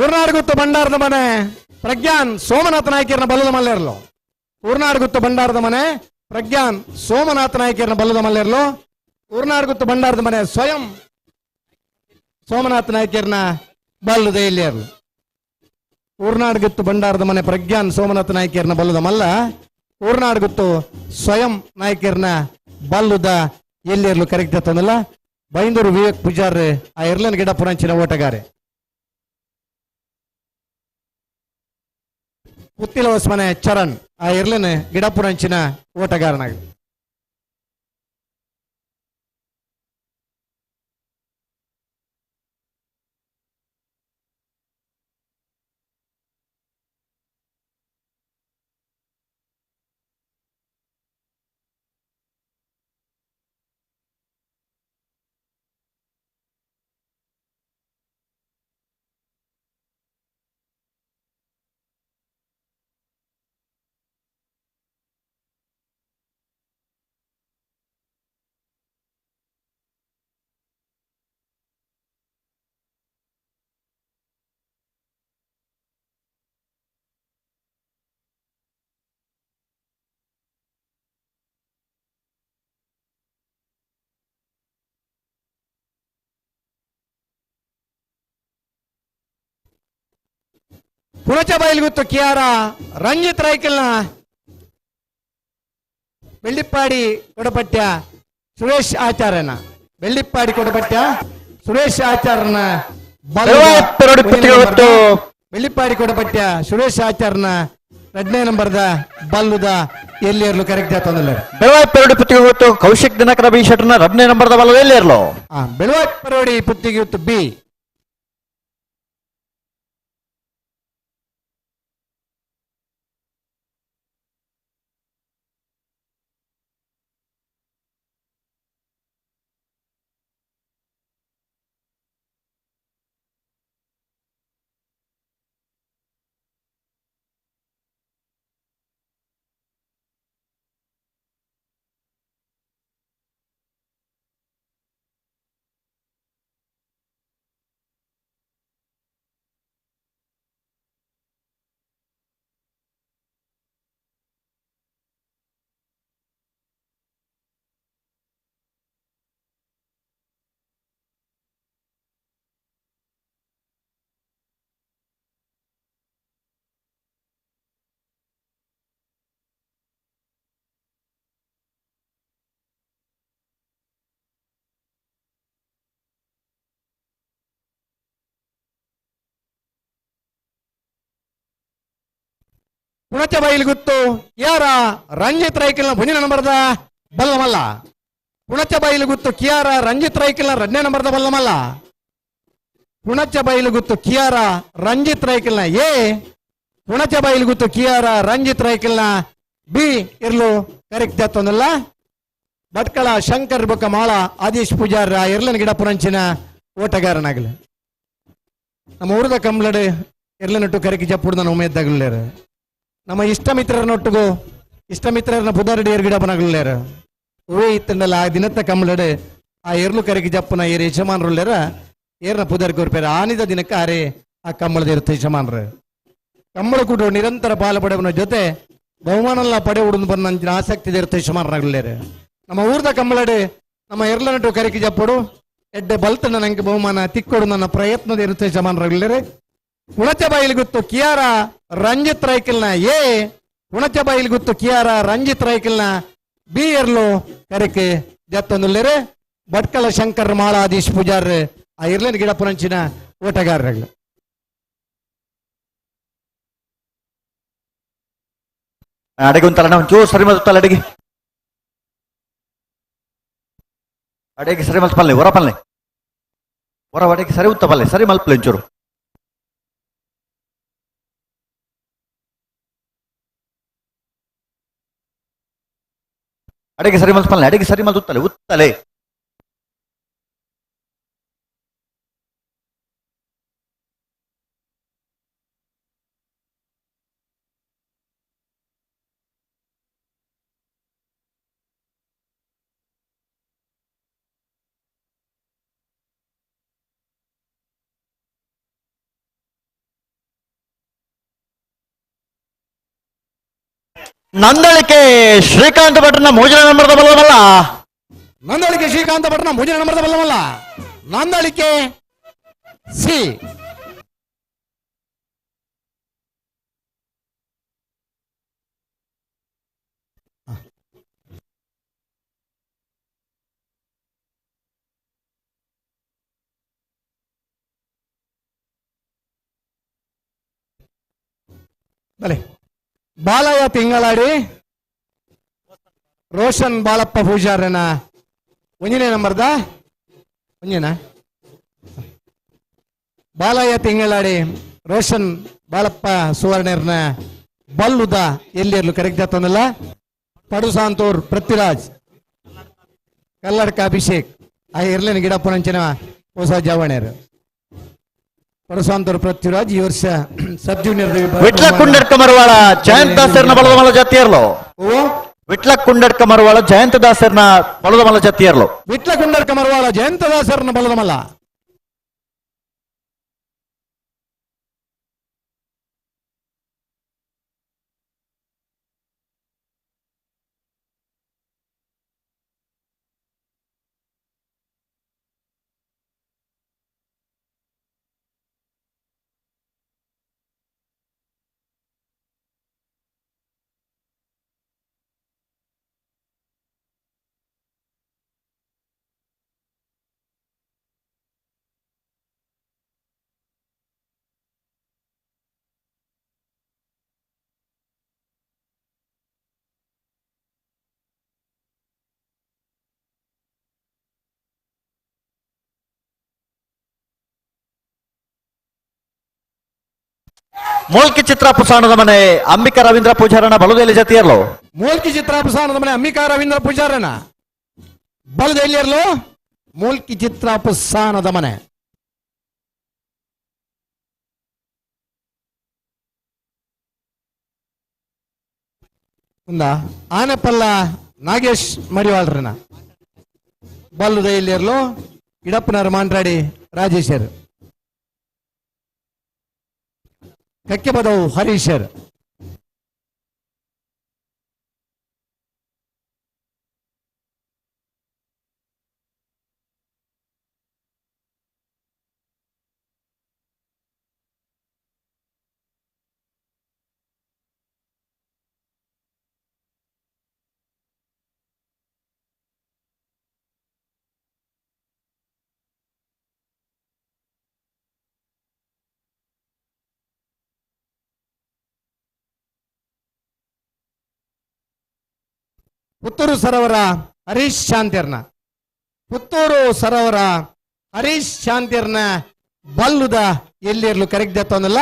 ಊರ್ನಾಡುಗುತ್ತು ಭಂಡಾರದ ಮನೆ ಪ್ರಜ್ಞಾನ್ ಸೋಮನಾಥ ನಾಯ್ಕರ್ನ ಬಲ್ಲದ ಮಲ್ಲೇರ್ಲು. ಊರ್ನಾಡುಗುತ್ತು ಭಂಡಾರದ ಮನೆ ಪ್ರಜ್ಞಾನ್ ಸೋಮನಾಥ ನಾಯ್ಕರ್ನ ಬಲ್ಲದ ಮಲ್ಲೇರ್ಲು. ಊರ್ನಾಡುಗುತ್ತು ಭಂಡಾರದ ಮನೆ ಸ್ವಯಂ ಸೋಮನಾಥ ನಾಯ್ಕರ್ನ ಬಲ್ಲದ ಎಲ್ಲಿಯರ್ಲು. ಊರ್ನಾಡುಗುತ್ತು ಭಂಡಾರದ ಮನೆ ಪ್ರಜ್ಞಾನ್ ಸೋಮನಾಥ ನಾಯ್ಕರ್ನ ಬಲ್ಲದ ಮಲ್ಲ. ಊರ್ನಾಡುಗುತ್ತು ಸ್ವಯಂ ನಾಯ್ಕರ್ನ ಬಲ್ಲದ ಎಲ್ಲಿಯರ್ಲು ಕರೆಕ್ಟ್ ತಂದಲ್ಲ. ಬೈಂದೂರು ವಿವೇಕ್ ಪೂಜಾರ್ ಆ ಎರ್ಲನ್ ಗಿಡ ಪುರಂಚಿನ ಓಟಗಾರೆ. ಪುತ್ತಿಲ ಹೊಸ್ಮನೆ ಚರಣ್ ಆ ಎರ್ಲನ್ ಗಿಡಪುರಂಚಿನ ಓಟಗಾರನಾಗಿ. ಪುಣಚ ಬಯಲ್ಗುತ್ತು ಕಿಯಾರ ರಂಜಿತ್ ರೈಕಲ್ನ ಬೆಳ್ಳಿಪ್ಪಾಡಿ ಕೊಡಪಟ್ಯ ಸುರೇಶ್ ಆಚಾರ್ಯನ. ಬೆಳ್ಳಿಪ್ಪಾಡಿ ಕೊಡಪಟ್ಯ ಸುರೇಶ್ ಆಚಾರ್ಯನ ಬೆಳ್ಳಿಪ್ಪಾಡಿ ಕೊಡಪಟ್ಯ ಸುರೇಶ್ ಆಚಾರ್ಯನ ಎರಡನೇ ನಂಬರ್ದ ಬಲ್ಲುದ ಎಲ್ಲಿಯರ್ಲು ಕರೆಕ್ಟ್ ತಂದಲ್ಲ. ಬೆಳವಾಯಿ ಪೆರಡಿ ಪುತ್ತಿಗೆ ಗೊತ್ತು ಕೌಶಿಕ್ ದಿನಕರ ಬಿ ಶೆಟ್ಟರ್ನ ಎರಡನೇ ನಂಬರ್ದ ಬಲ್ಲದ ಎಲ್ಲಿಯರ್ಲು. ಬೆಳವಾಯಿ ಪರೋಡಿ ಪುತ್ತಿಗೆ ಬಿ. ಪುಣಚ ಬೈಲ್ಗುತ್ತು ಕಿಯಾರ ರಂಜಿತ್ ರೈಕಲ್ನ ಮುಂದಿನ ನಂಬರ್ದ ಬಲ್ಲಮಲ್ಲ. ಪುಣಚ ಬೈಲುಗುತ್ತು ಕಿಯಾರ ರಂಜಿತ್ ರೈಕಲ್ನ ಎರಡನೇ ನಂಬರ್ದ ಬಲ್ಲಮಲ್ಲ. ಪುಣಚ ಬೈಲುಗುತ್ತು ಕಿಯಾರ ರಂಜಿತ್ ರೈಕಲ್ನ ಎ. ಪುಣಚ ಬೈಲುಗುತ್ತು ಕಿಯಾರ ರಂಜಿತ್ ರೈಕಲ್ನ ಬಿ ಇರ್ಲು ಕರೆಕ್ಟ್ ತಂದಲ್ಲ. ಭಟ್ಕಳ ಶಂಕರ್ ಬೊಕ್ಕ ಮಾಳ ಆದೇಶ್ ಪೂಜಾರ ಇರ್ಲನ್ ಗಿಡ ಪುರಂಚಿನ ಓಟಗಾರನಾಗಲಿ. ನಮ್ಮ ಊರದ ಕಂಬ್ಲಡ್ ಇರ್ಲನಟ್ಟು ಕರೆಕಿ ಜಪ್ಪುಡ್ದ ಉಮೇದ್ದಾಗಲೇರು. ನಮ್ಮ ಇಷ್ಟ ಮಿತ್ರರನ್ನೊಟ್ಟಿಗೂ ಇಷ್ಟ ಮಿತ್ರರನ್ನ ಪುದಾರಡಿ ಏರ್ಗಿಡ ಬನಗಲೇರು. ಹೂವೇ ಇತ್ತಂಡಲ್ಲ ಆ ದಿನತ್ತ ಕಂಬ್ಲಡ್ ಆ ಎರ್ಲು ಕರೆಕಿ ಜಪ್ಪುನ ಏರ್ ಯಜಮಾನರುಳ್ಳೇರ ಏರ್ನ ಪುದರ್ ಕೊರ್ಪೇರ ಆನಿದ ದಿನಕ್ಕೆ ಆರೆ ಆ ಕಂಬಳದ ಇರುತ್ತೆ ಯಜಮಾನರು. ಕಂಬಳ ಕೂಟ ನಿರಂತರ ಪಾಲು ಪಡೆವನ ಜೊತೆ ಬಹುಮಾನಲ್ಲ ಪಡೆ ಉಡುಂದು ಬಂದ ಆಸಕ್ತಿ ಇರುತ್ತೆ ಯಜಮಾನರಾಗಲೇರು. ನಮ್ಮ ಊರ್ದ ಕಂಬಳಡೆ ನಮ್ಮ ಎರ್ಲನಟು ಕರೆಕಿ ಜಪ್ಪಡು ಎಡ್ಡೆ ಬಲ್ತಣ್ಣ ನಂಗೆ ಬಹುಮಾನ ತಿಕ್ಕೊಡು ನನ್ನ ಪ್ರಯತ್ನದ ಇರುತ್ತೆ ಯಜಮಾನರಾಗಲೇರು. ಪುಣಚ ಬೈಲ್ಗುತ್ತು ಕಿಯಾರ ರಂಜಿತ್ ರೈಕಲ್ನ ಎ. ಪುಣಚ ಬೈಲ್ಗುತ್ತು ಕಿಯಾರ ರಂಜಿತ್ ರೈಕಲ್ನ ಬಿ ಎರ್ಲು ಕರೆಕೆ ಜತ್ತೊಂದುಲ್ಲೇರೆ. ಭಟ್ಕಳ ಶಂಕರ್ ಮಾಳಾಧೀಶ್ ಪೂಜಾರ್ ಆ ಇರ್ಲನ್ ಗಿಡ ಪುರಂಚಿನ ಓಟಗಾರರು. ಅಡಿಗೆ ಒಂತಲ್ಲ ಒಂಚೂರು ಸರಿ ಮಲ್ತಲ್ಲ ಅಡಿಗೆ ಅಡಿಗೆ ಸರಿ ಮಲ್ಪಲ್ಲೆ ಹೊರ ಪಲ್ಲೆ ಹೊರ ಅಡಿಗೆ ಸರಿ ಉತ್ತ ಪಲ್ಲೆ ಸರಿ ಮಲ್ಪಲೆ ಒಂಚೂರು. ಅಡಿಗೆ ಸರಿ ಮಲ್ಪಲ್ಲೆ ಅಡಿಗೆ ಸರಿ ಮಲ್ತು ಉತ್ತಲೆ ಉತ್ತಲೆ. ನಂದಳಿಕೆ ಶ್ರೀಕಾಂತ್ ಭಟ್ರನ ಮೂಜನೇ ನಂಬರ್ದ ಬಲ್ಲವಲ್ಲ. ನಂದಳಿಕೆ ಶ್ರೀಕಾಂತ ಭಟ್ರನ ಮೂಜನೇ ನಂಬರ್ದ ಬಲ್ಲವಲ್ಲ. ನಂದಳಿಕೆ ಸಿ. ಬಲೆ ಬಾಲಯ್ಯ ತಿಂಗಳಾಡಿ ರೋಷನ್ ಬಾಲಪ್ಪ ಪೂಜಾರನ ಒಂಜನೇ ನಂಬರ್ದ ಒಂಜೇನಾ? ಬಾಲಯ್ಯ ತಿಂಗಳಾಡಿ ರೋಷನ್ ಬಾಲಪ್ಪ ಸುವರ್ಣರ್ನ ಬಲ್ಲುದ ಎಲ್ಲಿರ್ಲು ಕರೆಕ್ಟ್ ಆತನಲ್ಲ. ಪಡುಸಾಂತೂರ್ ಪೃಥ್ವಿರಾಜ್, ಕಲ್ಲಡ್ಕ ಅಭಿಷೇಕ್, ಆ ಇರ್ಲೇನು ಗಿಡಪ್ಪನಂಚಿನ ಹೊಸ ಜವಣೆಯರು. ಪಡುಸಾಂತೂರ್ ಪೃಥ್ವಿರಾಜ್ ಈ ವರ್ಷ ಸಬ್ ಜೂನಿಯರ್. ವಿಟ್ಲ ಕುಂಡಡ್ಕ ಮರವಾಳ ಜಯಂತ ದಾಸರ್ನ ಬಲದ ಮಲ ಜಾತಿಯರ್ಲು. ವಿಟ್ಲ ಕುಂಡಡ್ಕ ಮರವಾಳ ಜಯಂತ ದಾಸರ್ನ ಬಲದ ಮಲ ಜಾತಿಯರ್ಲು. ವಿಟ್ಲ ಕುಂಡಡ್ಕ ಮರವಾಳ ಜಯಂತ ದಾಸರ್ನ ಬಲದ ಮಲ್ಲ. ಮೂಲ್ಕಿ ಚಿತ್ರ ಪುಸಾಣದ ಮನೆ ಅಂಬಿಕಾ ರವೀಂದ್ರ ಪೂಜಾರನ ಬಲದೆಯಲ್ಲಿ ಜತಿಯರ್ಲು. ಮೂಲ್ಕಿ ಚಿತ್ರ ಪುಸಾಣದ ಮನೆ ಅಂಬಿಕಾ ರವೀಂದ್ರ ಪೂಜಾರನ ಬಲದೆಲ್ಲಿಯರ್ಲು. ಮೂಲ್ಕಿ ಚಿತ್ರ ಪುಸಾಣದ ಮನೆ. ಉಂದ ಆನೆಪಲ್ಲ ನಾಗೇಶ್ ಮಡಿವಾಳ್ರನ ಬಲ್ಲುದೆಲ್ಲಿಯರ್ಲು. ಇಡಪ್ಪನವರು ಮಾಂಟ್ರಾಡಿ ರಾಜೇಶರ್, ಕಕ್ಕೆಬದವು ಹರೀಶರ್. ಪುತ್ತೂರು ಸರೋವರ ಹರೀಶ್ ಶಾಂತಿರ್ನ, ಪುತ್ತೂರು ಸರೋವರ ಹರೀಶ್ ಶಾಂತಿರ್ನ ಬಲ್ಲುದ ಎಲ್ಲಿರ್ಲು ಕರೆಕ್ಟ್ ದತ್ತೊಂದಲ್ಲ.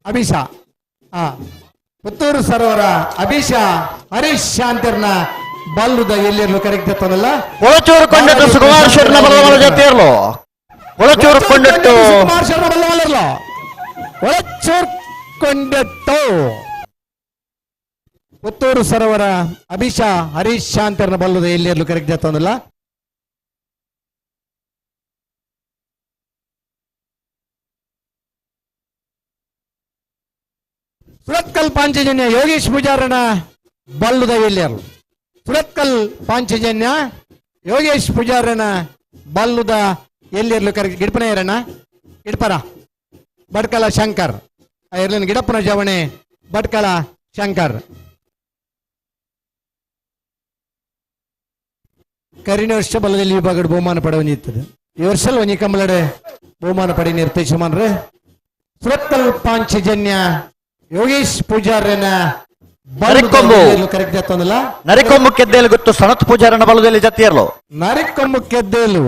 ಅಭಿಷಾ, ಪುತ್ತೂರು ಸರೋವರ ಅಭಿಷಾ ಹರೀಶ್ ಶಾಂತಿರ್ನ ಬಲ್ಲುದ ಎಲ್ಲಿರ್ಲು ಕರೆಕ್ಟ್ ದತ್ತೊಂದಲ್ಲ. ಕೊಳಚೂರು ಕೊಂಡಟ್ಟು ಸುಕುಮಾರ್ ಶರ್ಮ ಬಲ್ಲವಲ ಜೊತೆಯರ್ಲು. ಕೊಳಚೂರು ಕೊಂಡಟ್ಟು ಸುಕುಮಾರ್ ಶರ್ಮ ಬಲ್ಲವಲರ್ಲು. ಕೊಳಚೂರು ಕೊಂಡಟ್ಟು ಪುತ್ತೂರು ಸರೋವರ ಅಭಿಷಾ ಹರೀಶ್ ಶಾಂತರ್ನ ಬಲ್ಲುದ ಎಲ್ಲಿರ್ಲು ಕರೆಕ್ಟ್ ದತ್ತೊಂದಲ್ಲ. ಸುರತ್ಕಲ್ ಪಾಂಚಜನ್ಯ ಯೋಗೇಶ್ ಪೂಜಾರನ ಬಲ್ಲುದ ಎಲ್ಲಿಯರ್ಲು. ಸುರತ್ಕಲ್ ಪಾಂಚಜನ್ಯ ಯೋಗೇಶ್ ಪೂಜಾರನ ಬಲ್ಲುದ ಎಲ್ಲಿರ್ಲು ಕರೆಕ್ಟ್. ಗಿಡಪನ ಇರಣ್ಣ ಗಿಡಪರ ಭಟ್ಕಳ ಶಂಕರ್ ಇರ್ಲಿನ ಗಿಡಪ್ಪನ ಜವಣೆ ಭಟ್ಕಳ ಶಂಕರ್. ಕರಿನ ವರ್ಷ ಬಲದಲ್ಲಿ ವಿಭಾಗದ ಬಹುಮಾನ ಪಡೆಯುತ್ತದೆ. ಈ ವರ್ಷ ಒಂಜಿ ಕಂಬಲಡೆ ಬಹುಮಾನ ಪಡೆ ನಿರ್ದೇಶಮಾನ್ರೆ. ಸುರತ್ಕಲ್ ಪಾಂಚಜನ್ಯ ಯೋಗೇಶ್ ಪೂಜಾರನ ನರಿಕೊಂಬು. ಕರೆಕ್ಟ್ ಆತಂದಲ್ಲ. ನರಿಕೊಂಬು ಕೆದ್ದೇಲು ಗೊತ್ತು ಸನತ್ ಪೂಜಾರನ ಬಲದಲ್ಲಿ ಜತಿಯರ್ಲು. ನರಿಕೊಂಬು ಕೆದ್ದೇಲು.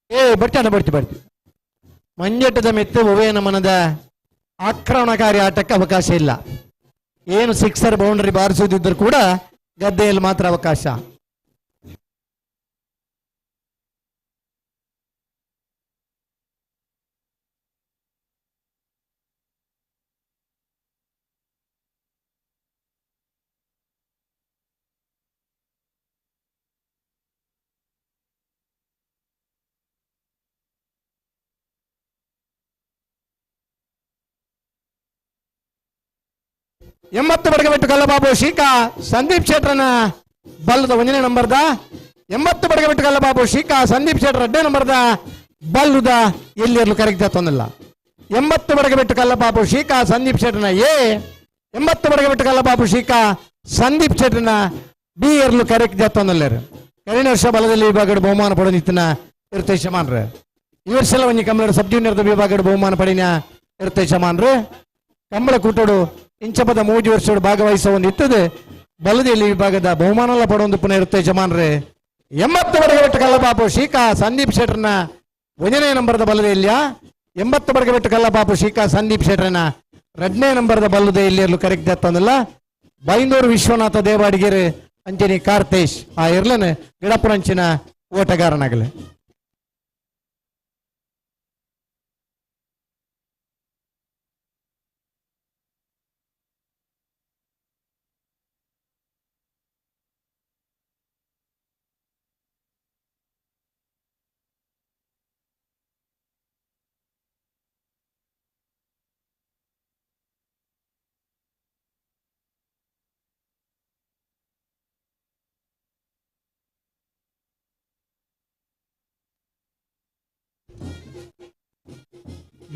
ಏ ಬರ್ತಾನೆ ಬರ್ತಿ ಬರ್ತಿ. ಮಂಜಟದ ಮೆತ್ತು ಉಭಯ ನಮನದ ಆಕ್ರಮಣಕಾರಿ ಆಟಕ್ಕೆ ಅವಕಾಶ ಇಲ್ಲ. ಏನು ಸಿಕ್ಸರ್ ಬೌಂಡರಿ ಬಾರಿಸುವುದಿದ್ದರೂ ಕೂಡ ಗದ್ದೆಯಲ್ಲಿ ಮಾತ್ರ ಅವಕಾಶ. 80 ಬಡಗಬೆಟ್ಟು ಕಲ್ಲಬಾಬು ಶೀಕಾ ಸಂದೀಪ್ ಶೆಟ್ರನ ಬಲ್ಲದ 1ನೇ ನಂಬರ್ದ 80 ಬಡಗಬೆಟ್ಟು ಕಲ್ಲಬಾಬು ಶೀಕಾ ಸಂದೀಪ್ ಶೆಟ್ರ 2ನೇ ನಂಬರ್ದ ಬಲ್ಲುದ ಎಲ್ಲಿರಲು ಕರೆಕ್ಟ್ ತೊಂದಿಲ್ಲ. 80 ಬಡಗಬೆಟ್ಟು ಕಲ್ಲಬಾಬು ಶೀಕಾ ಸಂದೀಪ್ ಶೆಟ್ರನ ಎ, 80 ಬಡಗಬೆಟ್ಟು ಕಲ್ಲಬಾಬು ಶೀಕಾ ಸಂದೀಪ್ ಶೆಟ್ರನ ಬಿ ಎರ್ಲು ಕರೆಕ್ಟ್ ತೊಂದಲ್ಲೇರು. ಕರಿನ ವರ್ಷ ಬಲದಲ್ಲಿ ವಿಭಾಗದ ಬಹುಮಾನ ಪಡೆದಿತ್ತಿನ ಇರುತ್ತೆ ಶಮಾನ್ರು. ಈ ವರ್ಷ ಒಂಜಿ ಕಂಬಳ ಸಬ್ ಜೂನಿಯರ್ ವಿಭಾಗದ ಬಹುಮಾನ ಪಡಿನ ಇರುತ್ತೆ ಶಮಾನ್ರು. ಕಂಬಳ ಕೂಟೋಡು ಇಂಚಪದ 3 ವರ್ಷೋಡು ಭಾಗವಹಿಸುವ ಒಂದು ಇತ್ತದೆ ಬಲದಲ್ಲಿ ವಿಭಾಗದ ಬಹುಮಾನ ಪಡೊಂದು ಪುನಃ ಇರುತ್ತೆ ಯಜಮಾನ್ರೆ. 80 ಬಡಗಬೆಟ್ಟು ಕಲ್ಲಬಾಬು ಶೀಕಾ ಸಂದೀಪ್ ಶೆಟ್ರನ 1ನೇ ನಂಬರ್ದ ಬಲದೆಲ್ಲಿಯ, 80 ಬಡಗಬೆಟ್ಟು ಕಲ್ಲಬಾಬು ಶೀಕಾ ಸಂದೀಪ್ ಶೆಟ್ರನ 2ನೇ ನಂಬರ್ದ ಬಲ್ಲದೆ ಎಲ್ಲಿರಲು ಕರೆಕ್ಟ್ ತಂದಲ್ಲ. ಬೈಂದೂರು ವಿಶ್ವನಾಥ ದೇವಾಡಿಗೆರೆ ಅಂಜನಿ ಕಾರ್ತೇಶ್ ಆ ಇರ್ಲನ ಗಿಡಪುರಂಚಿನ ಓಟಗಾರನಾಗಲಿ.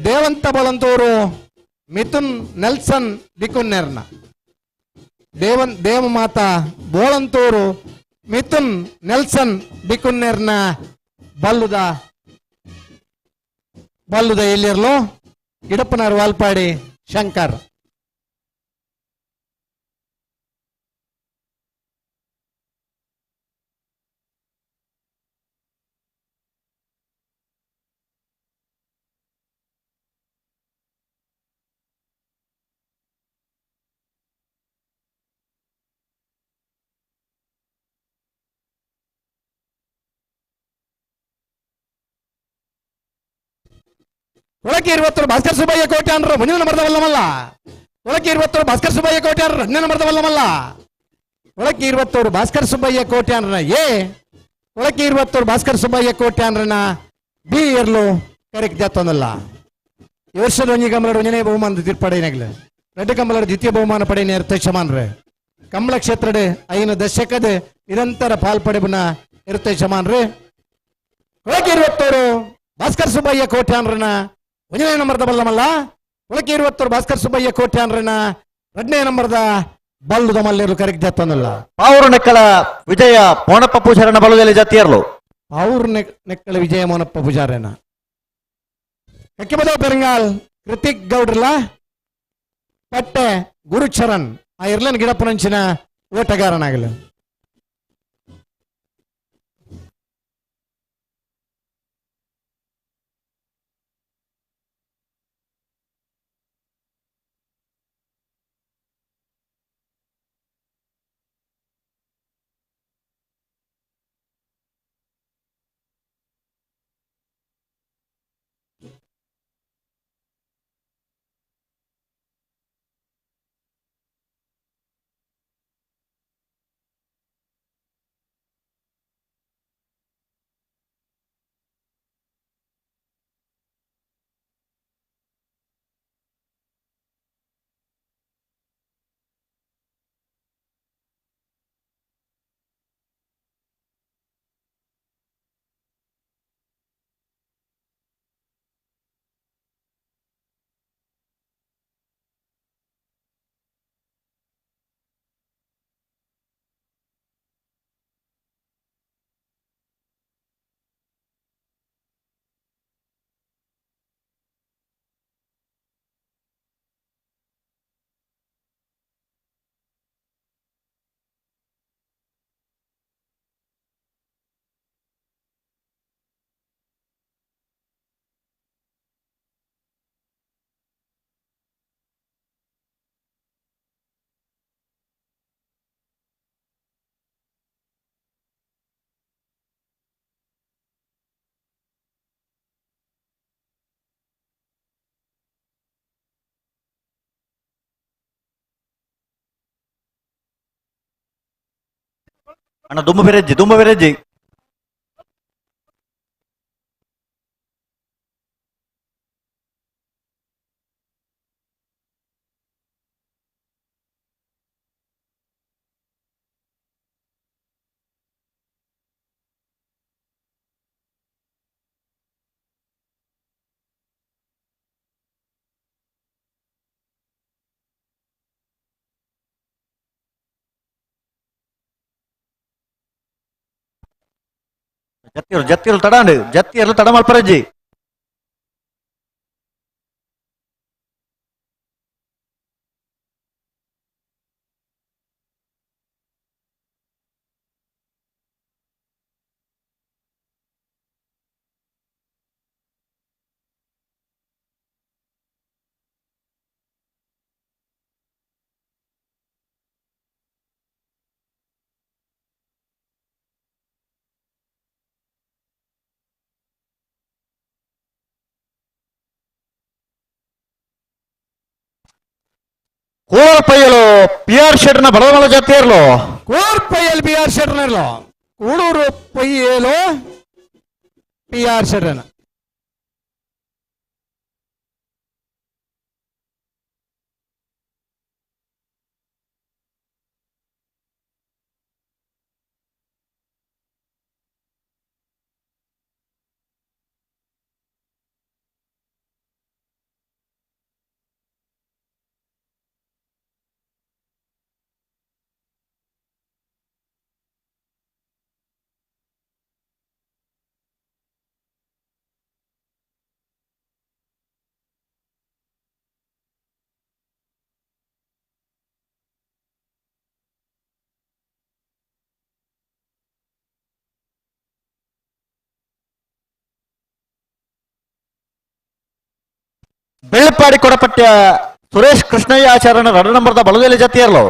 ದೇವಂತ ಬಲಂತೂರು ಮಿಥುನ್ ನೆಲ್ಸನ್ ಬಿಕುನ್ನೆರ್ನ ದೇವನ್ ದೇವಮಾತಾ ಬೋಳಂತೂರು ಮಿಥುನ್ ನೆಲ್ಸನ್ ಬಿಕುನ್ನೆರ್ನ ಬಲ್ಲುದ ಬಲ್ಲುದ ಎಲ್ಲಿರ್ಲು ಗಿಡಪ್ಪನಾರ್ ವಾಲ್ಪಾಡಿ ಶಂಕರ್. ಒಳಕ್ಕೆ 20 ಭಾಸ್ಕರ್ ಸುಬ್ಬಯ್ಯ ಕೋಟ್ಯಾನ್ರು ಮುಂದಿನ ನಂಬರ್ದ ವಲ್ಲಮಲ್ಲ. ಒಳಕ್ಕೆ 20 ಭಾಸ್ಕರ್ ಸುಬ್ಬಯ್ಯ ಕೋಟ್ಯಾನ್ರು ಎರಡನೇ ನಂಬರ್ದ ವಲ್ಲಮಲ್ಲ. ಒಳಕ್ಕೆ 21 ಭಾಸ್ಕರ್ ಸುಬ್ಬಯ್ಯ ಕೋಟ್ಯಾನ್ರನ ಎ, ಒಳಕ್ಕೆ 21 ಭಾಸ್ಕರ್ ಸುಬ್ಬಯ್ಯ ಕೋಟ್ಯಾನ್ರನ ಬಿ ಎರ್ಲು ಕರೆಕ್ಟ್ ಜಾತೊಂದಲ್ಲ. ಈ ವರ್ಷದ ಒಂಜಿ ಕಂಬಳಡು ಒಂಜನೇ ಬಹುಮಾನದ ತೀರ್ಪಡೆಯನಾಗಲಿ ರೆಡ್ಡು ಕಂಬಳಡು ದ್ವಿತೀಯ ಬಹುಮಾನ ಪಡೆಯ ಇರ್ತ ಶಮಾನ್ರೆ. ಕಂಬಳ ಕ್ಷೇತ್ರದ 5 ದಶಕದ ನಿರಂತರ ಪಾಲ್ಪಡೆಬುನ ಇರ್ತ ಶಮಾನ್ರೆ. ಒಳಕ್ಕೆ 21 ಭಾಸ್ಕರ್ ಸುಬ್ಬಯ್ಯ ಕೋಟ್ಯಾನ್ರನ 1ನೇ ನಂಬರ್ದ ಬಲ್ಲಮಲ್ಲ. ಒಳಕ್ಕೆ 21 ಭಾಸ್ಕರ್ ಸುಬ್ಬಯ್ಯ ಕೋಟ್ಯಾನ್ರನ 2ನೇ ನಂಬರ್ದ ಬಲ್ಲುದ ಮಲ್ಲೇರು ಕರೆಕ್ಟ್ ಜಾತೊಂದಲ್ಲ. ಪಾವೂರು ನೆಕ್ಕಲ ವಿಜಯ ಮೋನಪ್ಪ ಪೂಜಾರನ ಬಲದಲ್ಲಿ ಜಾತಿಯರ್ಲು. ಪಾವೂರು ನೆಕ್ಕಲ ವಿಜಯ ಮೋನಪ್ಪ ಪೂಜಾರನ ಕಕ್ಕಿಬದ ಪೆರಂಗಾಲ್ ಕೃತಿಕ್ ಗೌಡ್ರಲ ಪಟ್ಟೆ ಗುರುಚರಣ್ ಆ ಇರ್ಲನ್ ಗಿಡಪ್ಪನಂಚಿನ ಓಟಗಾರನಾಗಲಿ. ಅಣ್ಣ ದುಂಬು ಬೆರೆಜ್ಜಿ ದುಂಬು ಬೆರೆಜ್ಜಿ. ಜತ್ತಿರು ಜತ್ತಿರು ತಡಾಂಡು ಜತ್ತಿಯರ್ಲು ತಡ ಮಲ್ಪರಜ್ಜಿ. ಕೋರ್ಪಯ್ಯಲು ಪಿ ಆರ್ ಶೆಟ್ನ ಬಲಮಲ ಜಾತಿಯರ್ಲು ಕೋರ್ಪಯ್ಯಲ್ ಪಿ ಆರ್ ಶೆಟ್ನರ್ಲು ಕೂಡೂರು ಪೊಯ್ಯೇಲು ಪಿ ಆರ್ ಶೆಟ್ರನ. ಬೆಳ್ಪಾಡಿ ಕೊಡಪಟ್ಯ ಸುರೇಶ್ ಕೃಷ್ಣಯ್ಯ ಆಚಾರ್ಯನ 2 ನಂಬರ್ದ ಬಲದಲ್ಲಿ ಜತಿಯರ್ಲು.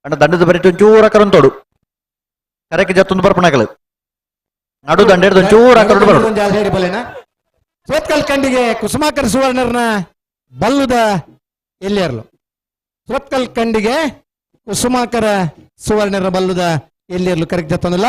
ಅಣ್ಣ ದಂಡದ ಬರಿಟು ಒಂಚೂರು ಅಕರಂತೋಡು ಕರೆಕ್ಕೆ ಜತ್ತೊಂದು ಬರ್ಪಣಗಲು ನಡು ದಂಡ ಒಂಚೂರು ಅಕರುಡು ಬರೋಡು. ಸೋತ್ಕಲ್ ಕಂಡಿಗೆ ಕುಸುಮಾಕರ್ ಸುವರ್ಣರ್ನ ಬಲ್ಲುದ ಎಲ್ಲಿಯರ್ಲು. ಸೋತ್ಕಲ್ ಕಂಡಿಗೆ ಕುಸುಮಾಕರ ಸುವರ್ಣರ ಬಲ್ಲುದ ಎಲ್ಲಿಯರ್ಲು ಕರೆಕ್ಟ್ ಜತ್ತೊಂದಿಲ್ಲ.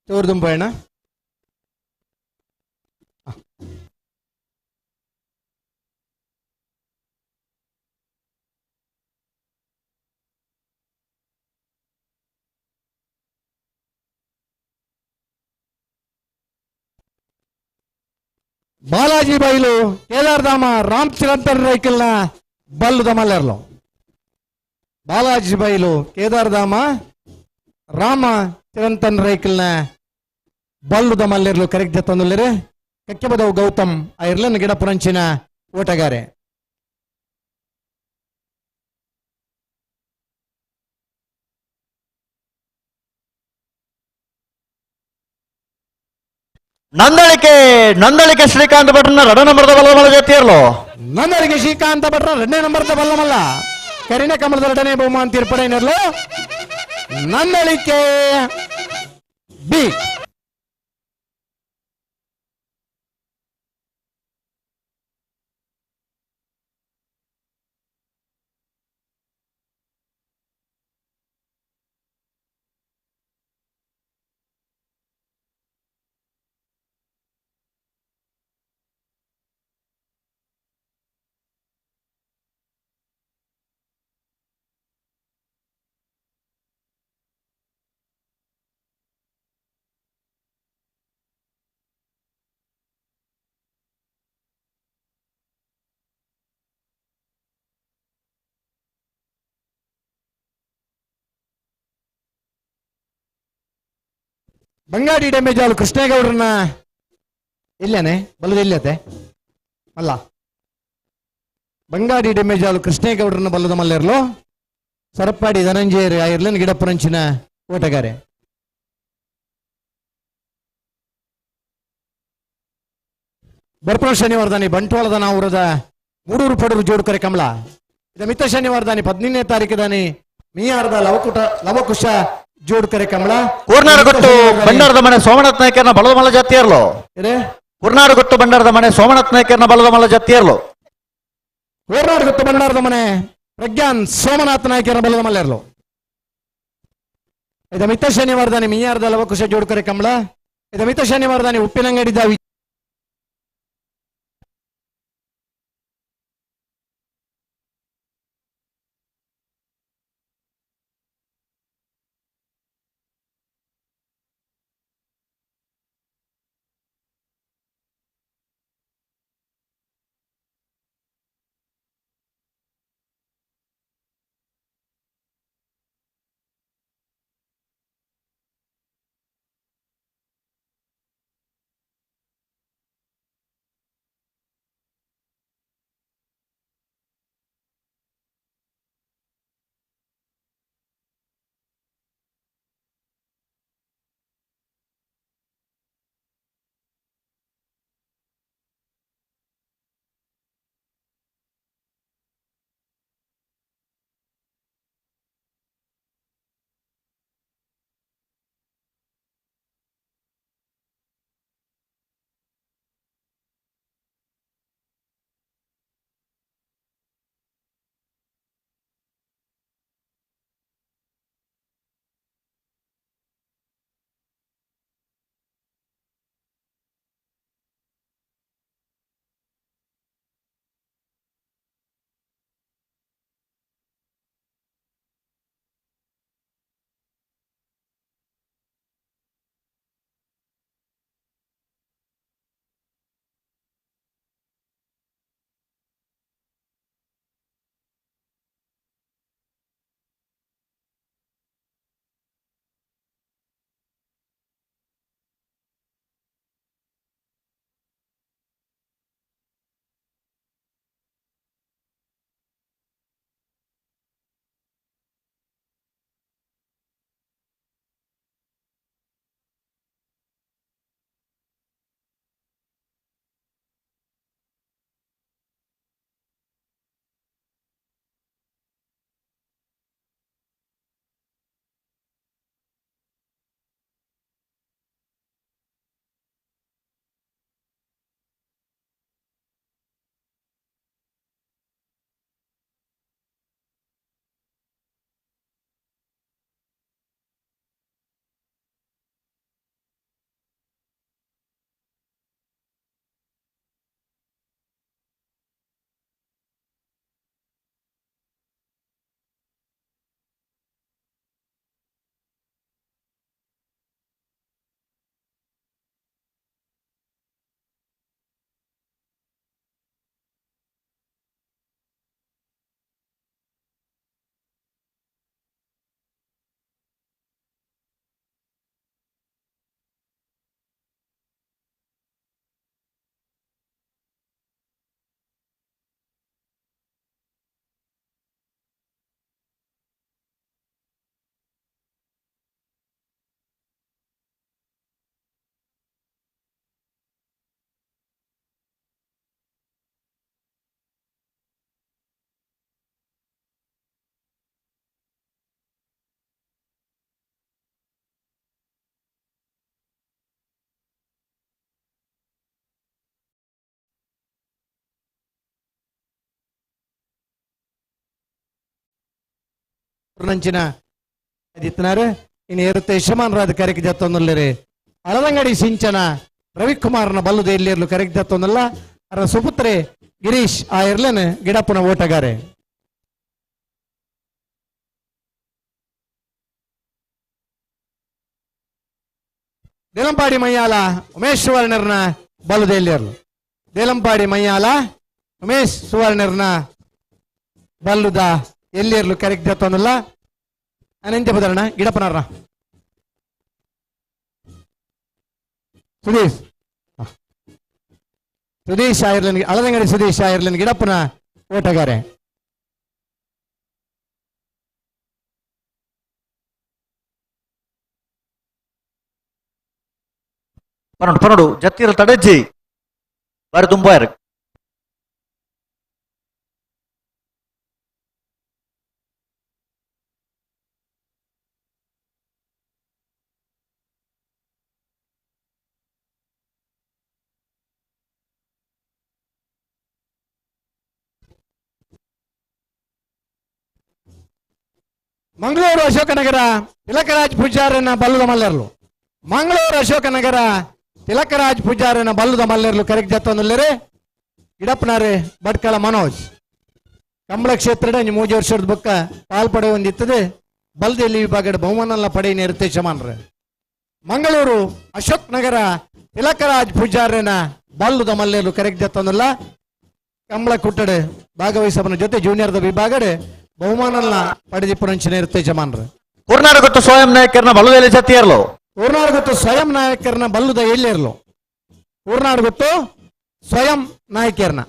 ತೋರ್ದುಂಪಯಣ ಬಾಲಾಜಿ ಬೈಲು ಕೇದಾರಧಾಮ ರಾಮ್ ಚಿರಂತನ್ ರೈಕಲ್ನ ಬಲ್ಲುದ ಮಲ್ಲೆರ್ಲು. ಬಾಲಾಜಿ ಬೈಲು ಕೇದಾರಧಾಮ ರಾಮ ಚಿರಂತನ್ ರೈಕಲ್ನ ಬಲ್ಲುದ ಮಲ್ಲೆರ್ಲು ಕರೆಕ್ಟ್ ಜತ್ತೊಂದುಲ್ಲೆರ್. ಕಕ್ಕೆಬದವು ಗೌತಮ್ ಐರ್ಲನ್ ಗಿಡ ಪುರಂಚಿನ ಓಟಗಾರೆ. ನಂದಳಿಕೆ ನಂದಳಿಕೆ ಶ್ರೀಕಾಂತ್ ಭಟ್ರನ 2 ನಂಬರ್ದ ಬಲ್ಲಮಲ್ಲ ಜೊತೆಯರ್ಲು. ನಂದಳಿಕೆ ಶ್ರೀಕಾಂತ ಭಟ್ರ 2ನೇ ನಂಬರ್ದ ಬಲ್ಲಮಲ್ಲ ಕರಿನ ಕಮಲದ 2ನೇ ಬಹುಮಾನ ತೀರ್ಪಡೆಯರ್ಲು ನಂದಳಿಕೆ ಬಿ. ಬಂಗಾಡಿ ಡ್ಯಾಮೇಜ್ ಕೃಷ್ಣೇಗೌಡರನ್ನ ಇಲ್ಲೇನೆ ಬಲ್ಲದ ಇಲ್ಲತೆ ಅಲ್ಲ. ಬಂಗಾಡಿ ಡೆಮ್ಮೇಜಾಲು ಕೃಷ್ಣೇಗೌಡರನ್ನ ಬಲ್ಲದ ಮಲ್ಲೆರ್ಲು ಸರಪಾಡಿ ಧನಂಜಯ ಐರ್ಲನ್ ಗಿಡಪ್ಪರಂಚಿನ ಓಟಗಾರೆ. ಬರ್ಪಣ ಶನಿವಾರದಾನಿ ಬಂಟ್ವಾಳದ ನಾವುರದ ಮೂಡೂರು ಪಡೂರು ಜೋಡುಕರೆ ಕಮಲ ಇದು ಮಿತ್ತ ಶನಿವಾರ ದಾನಿ 15ನೇ ತಾರೀಕು ದಾನಿ ಮೀಯಾರ್ದ ಲವಕುಟ ಲವಕುಶ ಜೋಡ್ ಕರೆ ಕಮಲ ಕೂರ್ನಾಡುಗೊಟ್ಟು ಭಂಡಾರದ ಮನೆ ಸೋಮನಾಥ್ ನಾಯ್ಕರ್ನ ಬಲದ ಮಲ್ಲ ಜಾತಿಯರ್ಲು. ಕುರ್ನಾಡುಗೊಟ್ಟು ಭಂಡಾರದ ಮನೆ ಸೋಮನಾಥ್ ನಾಯ್ಕರ್ನ ಬಲದ ಮಲ್ಲ ಜಾತಿಯರ್ಲು. ಕೂರ್ನಾಡುಗೊಟ್ಟು ಭಂಡಾರದ ಮನೆ ಪ್ರಜ್ಞಾನ್ ಸೋಮನಾಥ್ ನಾಯ್ಕರ್ನ ಬಲದ ಮಲ್ಲೆರ್ಲು. ಇದು ಮಿತ್ತ ಶನಿವಾರ ದಾನಿ ಮೀಯಾರ್ದ ಲವಕುಶ ಜೋಡ್ ಕರೆ ಕಮಲ. ಇದು ಮಿತ್ತ ಶನಿವಾರ ದಾನಿ ಉಪ್ಪಿನಂಗಡಿದ ನಂಚಿನ ಇತ್ತನಾರು ಇನ್ನು ಏರುತ್ತೆ ಯಶಮಾನರಾದ ಕರೆಕ್ ಜತ್ತೊಂದುಲ್ಲರಿ ಅಳದಂಗಡಿ ಸಿಂಚನ ರವಿಕುಮಾರ್ನ ಬಲ್ಲದ ಎಲ್ಲಿರ್ಲು ಕರೆಕ್ ಜತ್ತೊಂದಲ್ಲ ಅರ ಸುಪುತ್ರೆ ಗಿರೀಶ್ ಆ ಇರ್ಲನ್ ಗಿಡಪ್ಪನ ಓಟಗಾರೆ. ದೇಲಂಪಾಡಿ ಮಯ್ಯಾಲ ಉಮೇಶ್ ಸುವರ್ಣರ್ನ ಬಲ್ಲದ ಎಲ್ಲಿರ್ಲು. ದೇಲಂಪಾಡಿ ಮಯ್ಯಾಲ ಉಮೇಶ್ ಸುವರ್ಣರ್ನ ಬಲ್ಲುದ ಎಲ್ಲಿರ್ಲು ಕರೆಕ್ ಜತ್ತೊಂದಲ್ಲ ಅನಂತ್ಯ ಬದರಣ ಗಿಡಪ್ಪನಾರ ಸುದೀಶ್ ಸುದೀಶ್ ಆಯಿರ್ಲನ್ ಅಳದಂಗಡಿ ಸುದೀಶ್ ಆಯಿರ್ಲನ್ ಗಿಡಪ್ಪನ ಓಟಗಾರೆ. ಪನೋಡು ಪನೋಡು ಜತ್ತಿರ ತಡೆಜ್ಜಿ ಬಾರಿ ತುಂಬಾಯರು. ಮಂಗಳೂರು ಅಶೋಕನಗರ ತಿಲಕರಾಜ್ ಪೂಜಾರನ ಬಲ್ಲದ ಮಲ್ಲೆರ್ಲು. ಮಂಗಳೂರು ಅಶೋಕನಗರ ತಿಲಕರಾಜ್ ಪೂಜಾರನ ಬಲ್ಲದ ಮಲ್ಲೆರ್ಲು ಕರೆಕ್ಟ್ ಜತ್ತೊಂದುಲ್ಲೆರೆ. ಇಡಪ್ಪನಾರೆ ಭಟ್ಕಳ ಮನೋಜ್. ಕಂಬಳ ಕ್ಷೇತ್ರದ 3 ವರ್ಷದ ಬೊಕ್ಕ ಪಾಲ್ ಪಡೆ ಹೊಂದಿತ್ತದೆ. ಬಲ್ದೆಲ್ಲಿ ವಿಭಾಗದ ಬಹುಮಾನಲ್ಲ ಪಡೆಯ ರಿತೇಶಮಾನ್ರೆ. ಮಂಗಳೂರು ಅಶೋಕ್ ನಗರ ತಿಲಕರಾಜ್ ಪೂಜಾರನ ಬಲ್ಲದ ಮಲ್ಲೆರ್ಲು ಕರೆಕ್ಟ್ ಜತ್ತೊಂದುಲ್ಲ. ಕಂಬಳ ಕುಟ್ಟಡೆ ಭಾಗವಹಿಸಬನ ಜೊತೆ ಜೂನಿಯರ್ದ ವಿಭಾಗಡೆ ಬಹುಮಾನಲ್ಲ ಪಡೆದಿಪ್ಪುನಂಚಿನ ರಿತೇಶಮಾನ್ರೆ. ಕೂರ್ನಾಡುಗುತ್ತು ಸ್ವಯಂ ನಾಯಕರನ್ನ ಬಲ್ಲದಲ್ಲಿ ಜತ್ತಿಯರ್ಲು. ಊರ್ನಾಡುಗುತ್ತು ಸ್ವಯಂ ನಾಯಕರನ್ನ ಬಲ್ಲುದ ಎಲ್ಲಿರ್ಲು. ಊರ್ನಾಡುಗುತ್ತು ಸ್ವಯಂ ನಾಯಕರನ್ನ.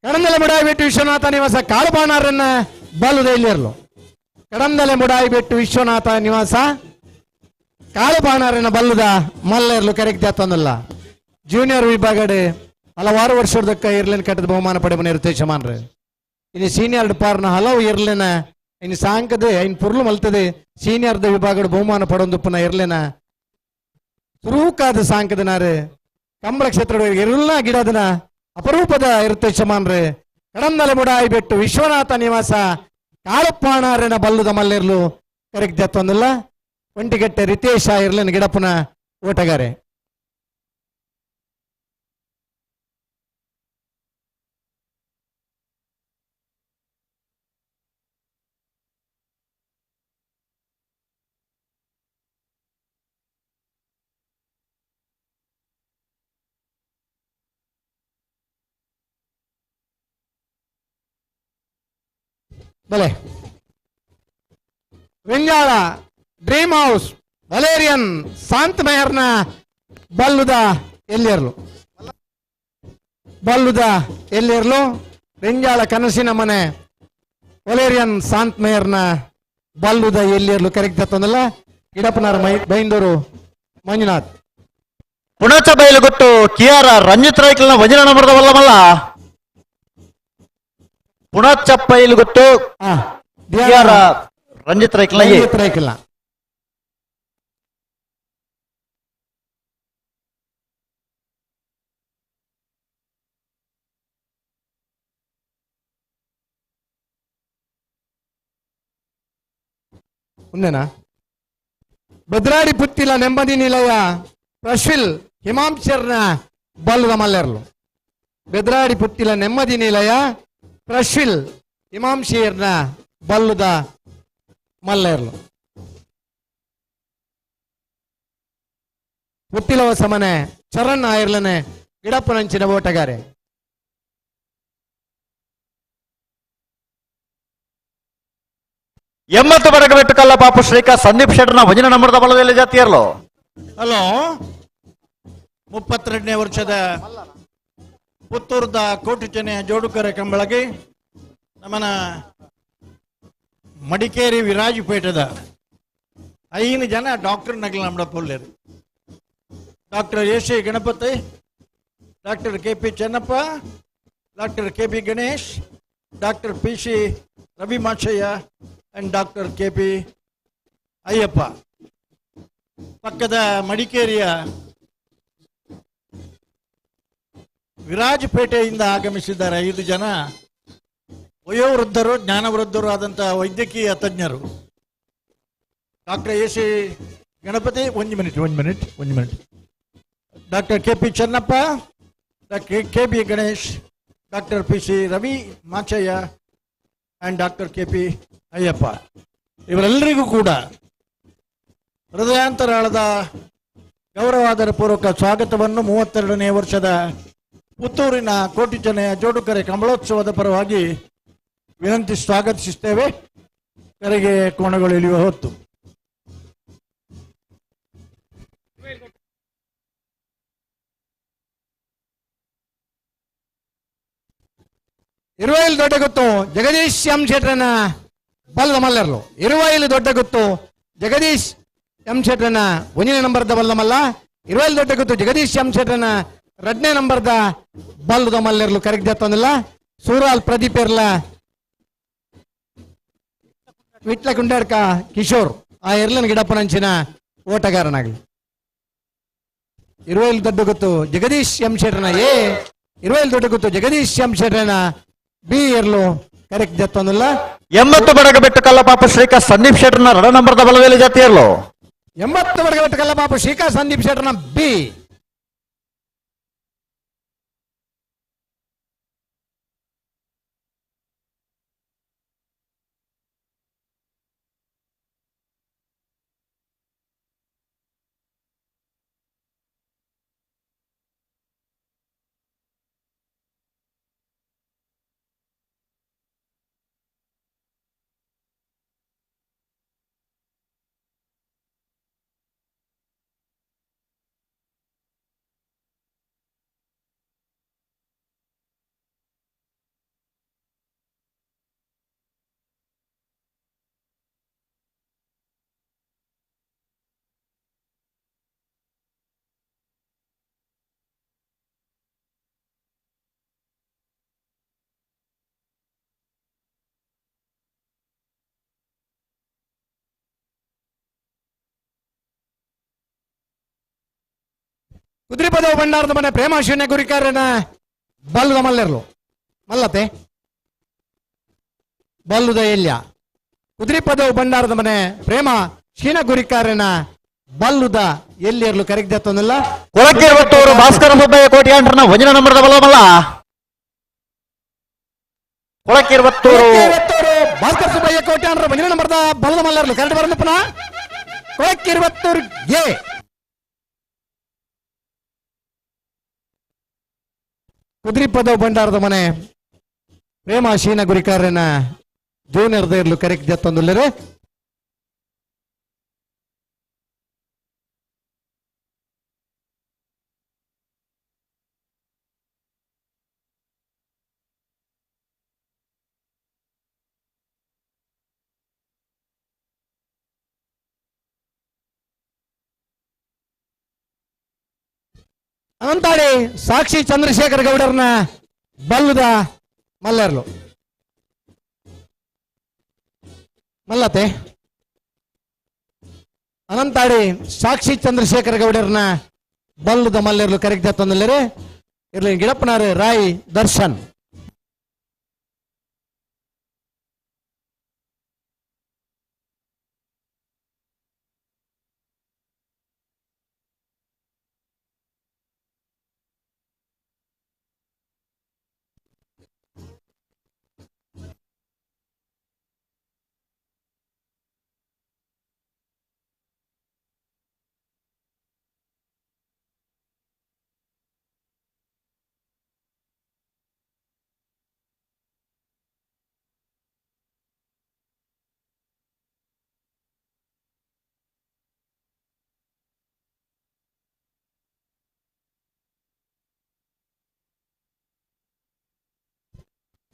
ಕಡಂದಲೆ ಮುಡಾಯಿಬೆಟ್ಟು ವಿಶ್ವನಾಥ ನಿವಾಸ ಕಾಳುಬಾಣಾರನ್ನ ಬಲ್ಲುದ ಎಲ್ಲಿರಲು. ಕಡಂದಲೆ ಮುಡಾಯಿಬೆಟ್ಟು ವಿಶ್ವನಾಥ ನಿವಾಸ ಕಾಳುಬಾಣಾರನ್ನ ಬಲ್ಲುದ ಮಲ್ಲೆರ್ಲು ಕರೆಕ್ಟ್ ಜಾತಂದಲ್ಲ. ಜೂನಿಯರ್ ವಿಭಾಗಡೆ ಹಲವಾರು ವರ್ಷದಕ್ಕ ಇರ್ಲಿನ ಕಟ್ಟದ ಬಹುಮಾನ ಪಡೆಬನ ರಿತೇಶಮಾನ್ರೆ. ಇನ್ನು ಸೀನಿಯರ್ ಪಾರ್ನ ಹಲವು ಇರ್ಲಿನ ಇನ್ನು ಸಾಂಕದೆ ಇನ್ ಪುರ್ಲು ಮಲ್ತದೆ ಸೀನಿಯರ್ದ ವಿಭಾಗದ ಬಹುಮಾನ ಪಡೊಂದುಪ್ಪನ ಇರ್ಲಿನ ಸುರೂಕಾದ ಸಾಂಕದನಾರು ಕಂಬಳ ಕ್ಷೇತ್ರದ ಇರುಲ್ನ ಗಿಡದನ ಅಪರೂಪದ ಇರುತ್ತೆ. ಕಡಂದಲೆ ಮುಡಾಯಿಬೆಟ್ಟು ವಿಶ್ವನಾಥ ನಿವಾಸ ಕಾಳಪ್ಪಾಣಾರನ ಬಲ್ಲುದ ಮಲ್ಲೆರ್ಲು ಕರೆಕ್ಟ್ ಜತ್ತೊಂದಿಲ್ಲ. ಒಂಟಿಗಟ್ಟೆ ರಿತೇಶ ಇರ್ಲಿನ ಗಿಡಪ್ಪನ ಓಟಗಾರೆ. ಬಲೆ Venjala dream house Valerian Shanth ಮೇಯರ್ನ ಬಲ್ಲುದ ಎಲ್ಲಿರ್ಲು. ಬಲ್ಲುದ ಎಲ್ಲಿರ್ಲು ರೆಂಜಾಳ ಕನಸಿನ ಮನೆ ವಲೇರಿಯನ್ ಶಾಂತ್ ಮೇಯರ್ನ ಬಲ್ಲುದ ಎಲ್ಲಿರ್ಲು ಕರೆಕ್ಟ್ ತಂದಲ್ಲ. ಇಡಪ್ಪನಾರ ಮೈ ಬೈಂದೂರು ಮಂಜುನಾಥ್. ಪುಣಚ ಬಯಲುಗುಟ್ಟು ಕಿಯಾರ ರಂಜಿತ್ ರೈಕಲ್ನ ವಜನ ನಂಬರ್ದ ವಲ್ಲಮಲ್ಲ. ಪುಣಚ ಬಯಲುಗುಟ್ಟು ಕಿಯಾರ ರಂಜಿತ್ ರೈಕಲ್ನ ರಂಜಿತ್ ರೈಕಲ್ನ. ಒಂದೇನಾ? ಭದ್ರಾಡಿ ಪುತ್ತಿಲ ನೆಮ್ಮದಿ ನಿಲಯ ಪ್ರಶ್ವಿಲ್ ಹಿಮಾಂಶರ್ನ ಬಲ್ಲದ ಮಲ್ಲೆರ್ಲು. ಬೆದ್ರಾಡಿ ಪುತ್ತಿಲ ನೆಮ್ಮದಿ ನಿಲಯ ಪ್ರಶ್ವಿಲ್ ಹಿಮಾಂಶಿಯರ್ನ ಬಲ್ಲದ ಮಲ್ಲೆರ್ಲು. ಪುತ್ತಿಲವ ಸಮನೆ ಚರಣ್ ಆಯಿರ್ಲನೆ ಗಿಡಪ್ಪನಂಚಿನ ಓಟಗಾರೆ. 80 ಬಡಗಬೆಟ್ಟು ಕಲ್ಲ ಪಾಪು ಶ್ರೀಕಾ ಸಂದೀಪ್ ಶೆಟ್ಟರ್ನ ವಜನ ನಂಬರ್ದ ಬಲದಲ್ಲಿ ಜಾತಿಯರ್ಲು. ಹಲೋ, 32ನೇ ವರ್ಷದ ಪುತ್ತೂರದ ಕೋಟಿಚೆನೆಯ ಜೋಡುಕರೆ ಕಂಬಳಗಿ ನಮ್ಮನ ಮಡಿಕೇರಿ ವಿರಾಜಪೇಟದ 5 ಜನ ಡಾಕ್ಟರ್ ನಗಲ ನಮ್ಮ ಪುಲ್ಲೇರು. Doctor A C Ganapathi, doctor K P Chennappa, doctor K P Ganesh, doctor P C Ravi Machaiah and doctor K P Ayyappa. ಪಕ್ಕದ ಮಡಿಕೇರಿಯ ವಿರಾಜಪೇಟೆಯಿಂದ ಆಗಮಿಸಿದ್ದಾರೆ 5 ಜನ ವಯೋವೃದ್ಧರು, ಜ್ಞಾನವೃದ್ಧರು ಆದಂಥ ವೈದ್ಯಕೀಯ ತಜ್ಞರು. ಡಾಕ್ಟರ್ ಎ ಸಿ ಗಣಪತಿ, ಒಂದು ಮಿನಿಟ್ ಒಂದು ಮಿನಿಟ್ ಒಂದು minute. Doctor K P Chennappa, doctor K B Ganesh, doctor P C Ravi Machaiah and doctor K P Ayyappa. ಇವರೆಲ್ಲರಿಗೂ ಕೂಡ ಹೃದಯಾಂತರಾಳದ ಗೌರವಾದರ ಪೂರ್ವಕ ಸ್ವಾಗತವನ್ನು 32ನೇ ವರ್ಷದ ಪುತ್ತೂರಿನ ಕೋಟಿಚನೆಯ ಜೋಡುಕರೆ ಕಂಬಳೋತ್ಸವದ ಪರವಾಗಿ ವಿನಂತಿ ಸ್ವಾಗತಿಸುತ್ತೇವೆ. ಕರೆಗೆ ಕೋಣಗಳು ಇಳಿಯುವ ಹೊತ್ತು. ಇರುವೈಲ್ ದೊಡ್ಡ ಗೊತ್ತು ಜಗದೀಶ್ ಎಂ ಶೆಟ್ರನ ಬಲ್ಲದ ಮಲ್ಲರ್ಲು. ಇರುವೈಲ್ ದೊಡ್ಡ ಗೊತ್ತು ಜಗದೀಶ್ ಎಂ ಶೆಟ್ರನ ಒಂದನೇ ನಂಬರ್ದ ಬಲ್ಲ ಮಲ್ಲ. ಇರುವೈಲ್ ದೊಡ್ಡ ಗೊತ್ತು ಜಗದೀಶ್ ಎಂ ಶೆಟ್ರನ ಎರಡನೇ ನಂಬರ್ದ ಬಲ್ಲದ ಮಲ್ಲೆರ್ಲು ಕರೆಕ್ಟ್ ಜತ್ತೊಂದಿಲ್ಲ. ಸೂರಾಲ್ ಪ್ರದೀಪ್ ಎರ್ಲ ವಿಟ್ಲ ಕುಂಡಾಡ್ಕ ಕಿಶೋರ್ ಆ ಎರ್ಲನ್ ಗಿಡಪ್ಪನಂಚಿನ ಓಟಗಾರನಾಗಲಿ. ಇರುವೈಲ್ ದೊಡ್ಡ ಗೊತ್ತು ಜಗದೀಶ್ ಎಂ ಶೆಟ್ರನ ಎ, ಇರುವೈಲ್ ದೊಡ್ಡ ಗೊತ್ತು ಜಗದೀಶ್ ಎಂ ಶೆಟ್ರನ ಬಿ ಎರ್ಲು ಕರೆಕ್ಟ್ ಜತ್ತೊಂದಿಲ್ಲ. 80 ಬಡಗಬೆಟ್ಟು ಕಲ್ಲಪಾಪ ಶ್ರೀಕಾ ಸಂದೀಪ್ ಶೆಟ್ಟರ್ನ ರಡ ನಂಬರ್ದ ಬಲದಲ್ಲಿ ಜಾತಿಯರ್ಲು. 80 ಬಡಗಬೆಟ್ಟು ಕಲ್ಲಪಾಪ ಶ್ರೀಕಾ ಸಂದೀಪ್ ಶೆಟ್ಟರ್ನ ಬಿ. ಕುದ್ರಿಪದವು ಭಂಡಾರದ ಮನೆ ಪ್ರೇಮ ಶೂನ್ಯ ಗುರಿಕಾರನ ಬಲ್ಲದ ಮಲ್ಲೆರ್ಲು ಮಲ್ಲತೆ ಬಲ್ಲುದ ಎಲ್ಯ. ಕುದ್ರಿಪದವು ಭಂಡಾರದ ಮನೆ ಪ್ರೇಮ ಶೀನ ಗುರಿಕಾರನ ಬಲ್ಲುದ ಎಲ್ಲಿರ್ಲು ಕರೆಕ್ಟ್ ಜತ್ತೊಂದಿಲ್ಲ. ಕೊಳಕಿರುವತ್ತೂರು ಭಾಸ್ಕರ ಸುಬ್ಬಯ್ಯ ಕೋಟ್ಯಾಂಡ್ರನ ಒಂದಿನ ನಂಬರ್ದ ಬಲ್ಲ ಮಲ್ಲ. ಕೊಳಕಿರುವತ್ತೂರು ಭಾಸ್ಕರ ಸುಬ್ಬಯ್ಯ ಕೋಟ್ಯಾಂಡ್ರ ಒಂದಿನ ನಂಬರ್ದ ಬಲ್ಲದ ಮಲ್ಲರ್ಲು ಕರೆಕ್ಟ್ ಬರಂದು ಪುನಃ ಕೊಳಕಿರುವತ್ತೂರು ಎ. ಕುದ್ರಿಪದವು ಭಂಡಾರದ ಮನೆ ಪ್ರೇಮ ಶೀನ ಗುರಿಕಾರನ ಜೂನಿಯರ್ ದೇರ್ಲು ಕರೆಕ್ಟ್ ಜತ್ತೊಂದುಲ್ಲರೆ. ಅನಂತಾಡಿ ಸಾಕ್ಷಿ ಚಂದ್ರಶೇಖರ್ ಗೌಡರ್ನ ಬಲ್ಲದ ಮಲ್ಲೆರ್ಲು ಮಲ್ಲತೆ. ಅನಂತಾಡಿ ಸಾಕ್ಷಿ ಚಂದ್ರಶೇಖರ್ ಗೌಡರ್ನ ಬಲ್ಲದ ಮಲ್ಲೆರ್ಲು ಕರೆಕ್ಟ್ ಜತ್ತೊಂದಿಲ್ಲರೆ. ಇರ್ಲಿ ಗಿಡಪ್ಪನಾರು ರಾಯ್ ದರ್ಶನ್.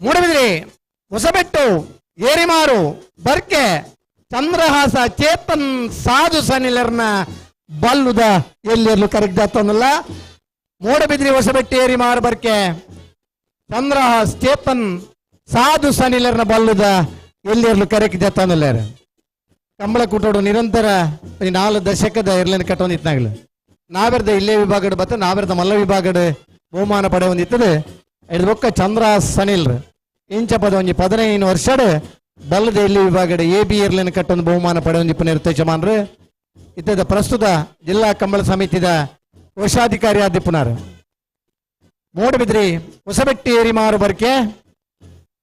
ಮೂಡಬಿದ್ರಿ ಹೊಸಬೆಟ್ಟು ಏರಿಮಾರು ಬರ್ಕೆ ಚಂದ್ರಹಾಸ ಚೇತನ್ ಸಾಧು ಸನಿಲರ್ನ ಬಲ್ಲುದ ಎಲ್ಲಿರ್ಲು ಕರೆಕ್ಟ್ ಜಾತೊಂದಲ್ಲ. ಮೂಡಬಿದ್ರಿ ಹೊಸಬೆಟ್ಟು ಏರಿಮಾರು ಬರ್ಕೆ ಚಂದ್ರಹಾಸ್ ಚೇತನ್ ಸಾಧು ಸನಿಲರ್ನ ಬಲ್ಲುದ ಎಲ್ಲಿರ್ಲು ಕರೆಕ್ಟ್ ಜಾತೊಂದಲ್ಲ. ಕಂಬಳ ಕೂಟೋಡು ನಿರಂತರ 4 ದಶಕದ ಎರ್ಲನ್ ಕಟ್ಟೊಂದಿತ್ನಾಗ್ಲು. ನಾವೆರ್ದ ಇಲ್ಲೇ ವಿಭಾಗಡ್ ಬತ್ತ ನಾವೆರ್ದ ಮಲ್ಲ ವಿಭಾಗಡ್ ಬಹುಮಾನ ಪಡೆ ಹೊಂದಿತ್ತದೆ. ಬೊಕ್ಕ ಚಂದ್ರ ಸನಿಲ್ ಇಂಚ ಪದ ಒಂಜಿ 15 ವರ್ಷಡ್ ಬಲ್ಲದ ಎಲ್ಲಿ ವಿಭಾಗಡ್ ಎ ಬಿ ಎರ್ಲನ್ ಕಟ್ಟೊಂದು ಬಹುಮಾನ ಪಡೆಯೊಂದಿಪ್ಪು ನಿರ್ದೇಶಮಾನ್ರು. ಇತ್ತದ ಪ್ರಸ್ತುತ ಜಿಲ್ಲಾ ಕಂಬಳ ಸಮಿತಿದ ಕೋಶಾಧಿಕಾರಿ ಆದಿಪ್ಪುನಾರ್. ಮೂಡಬಿದ್ರಿ ಹೊಸಬೆಟ್ಟಿ ಏರಿಮಾರು ಬರ್ಕೆ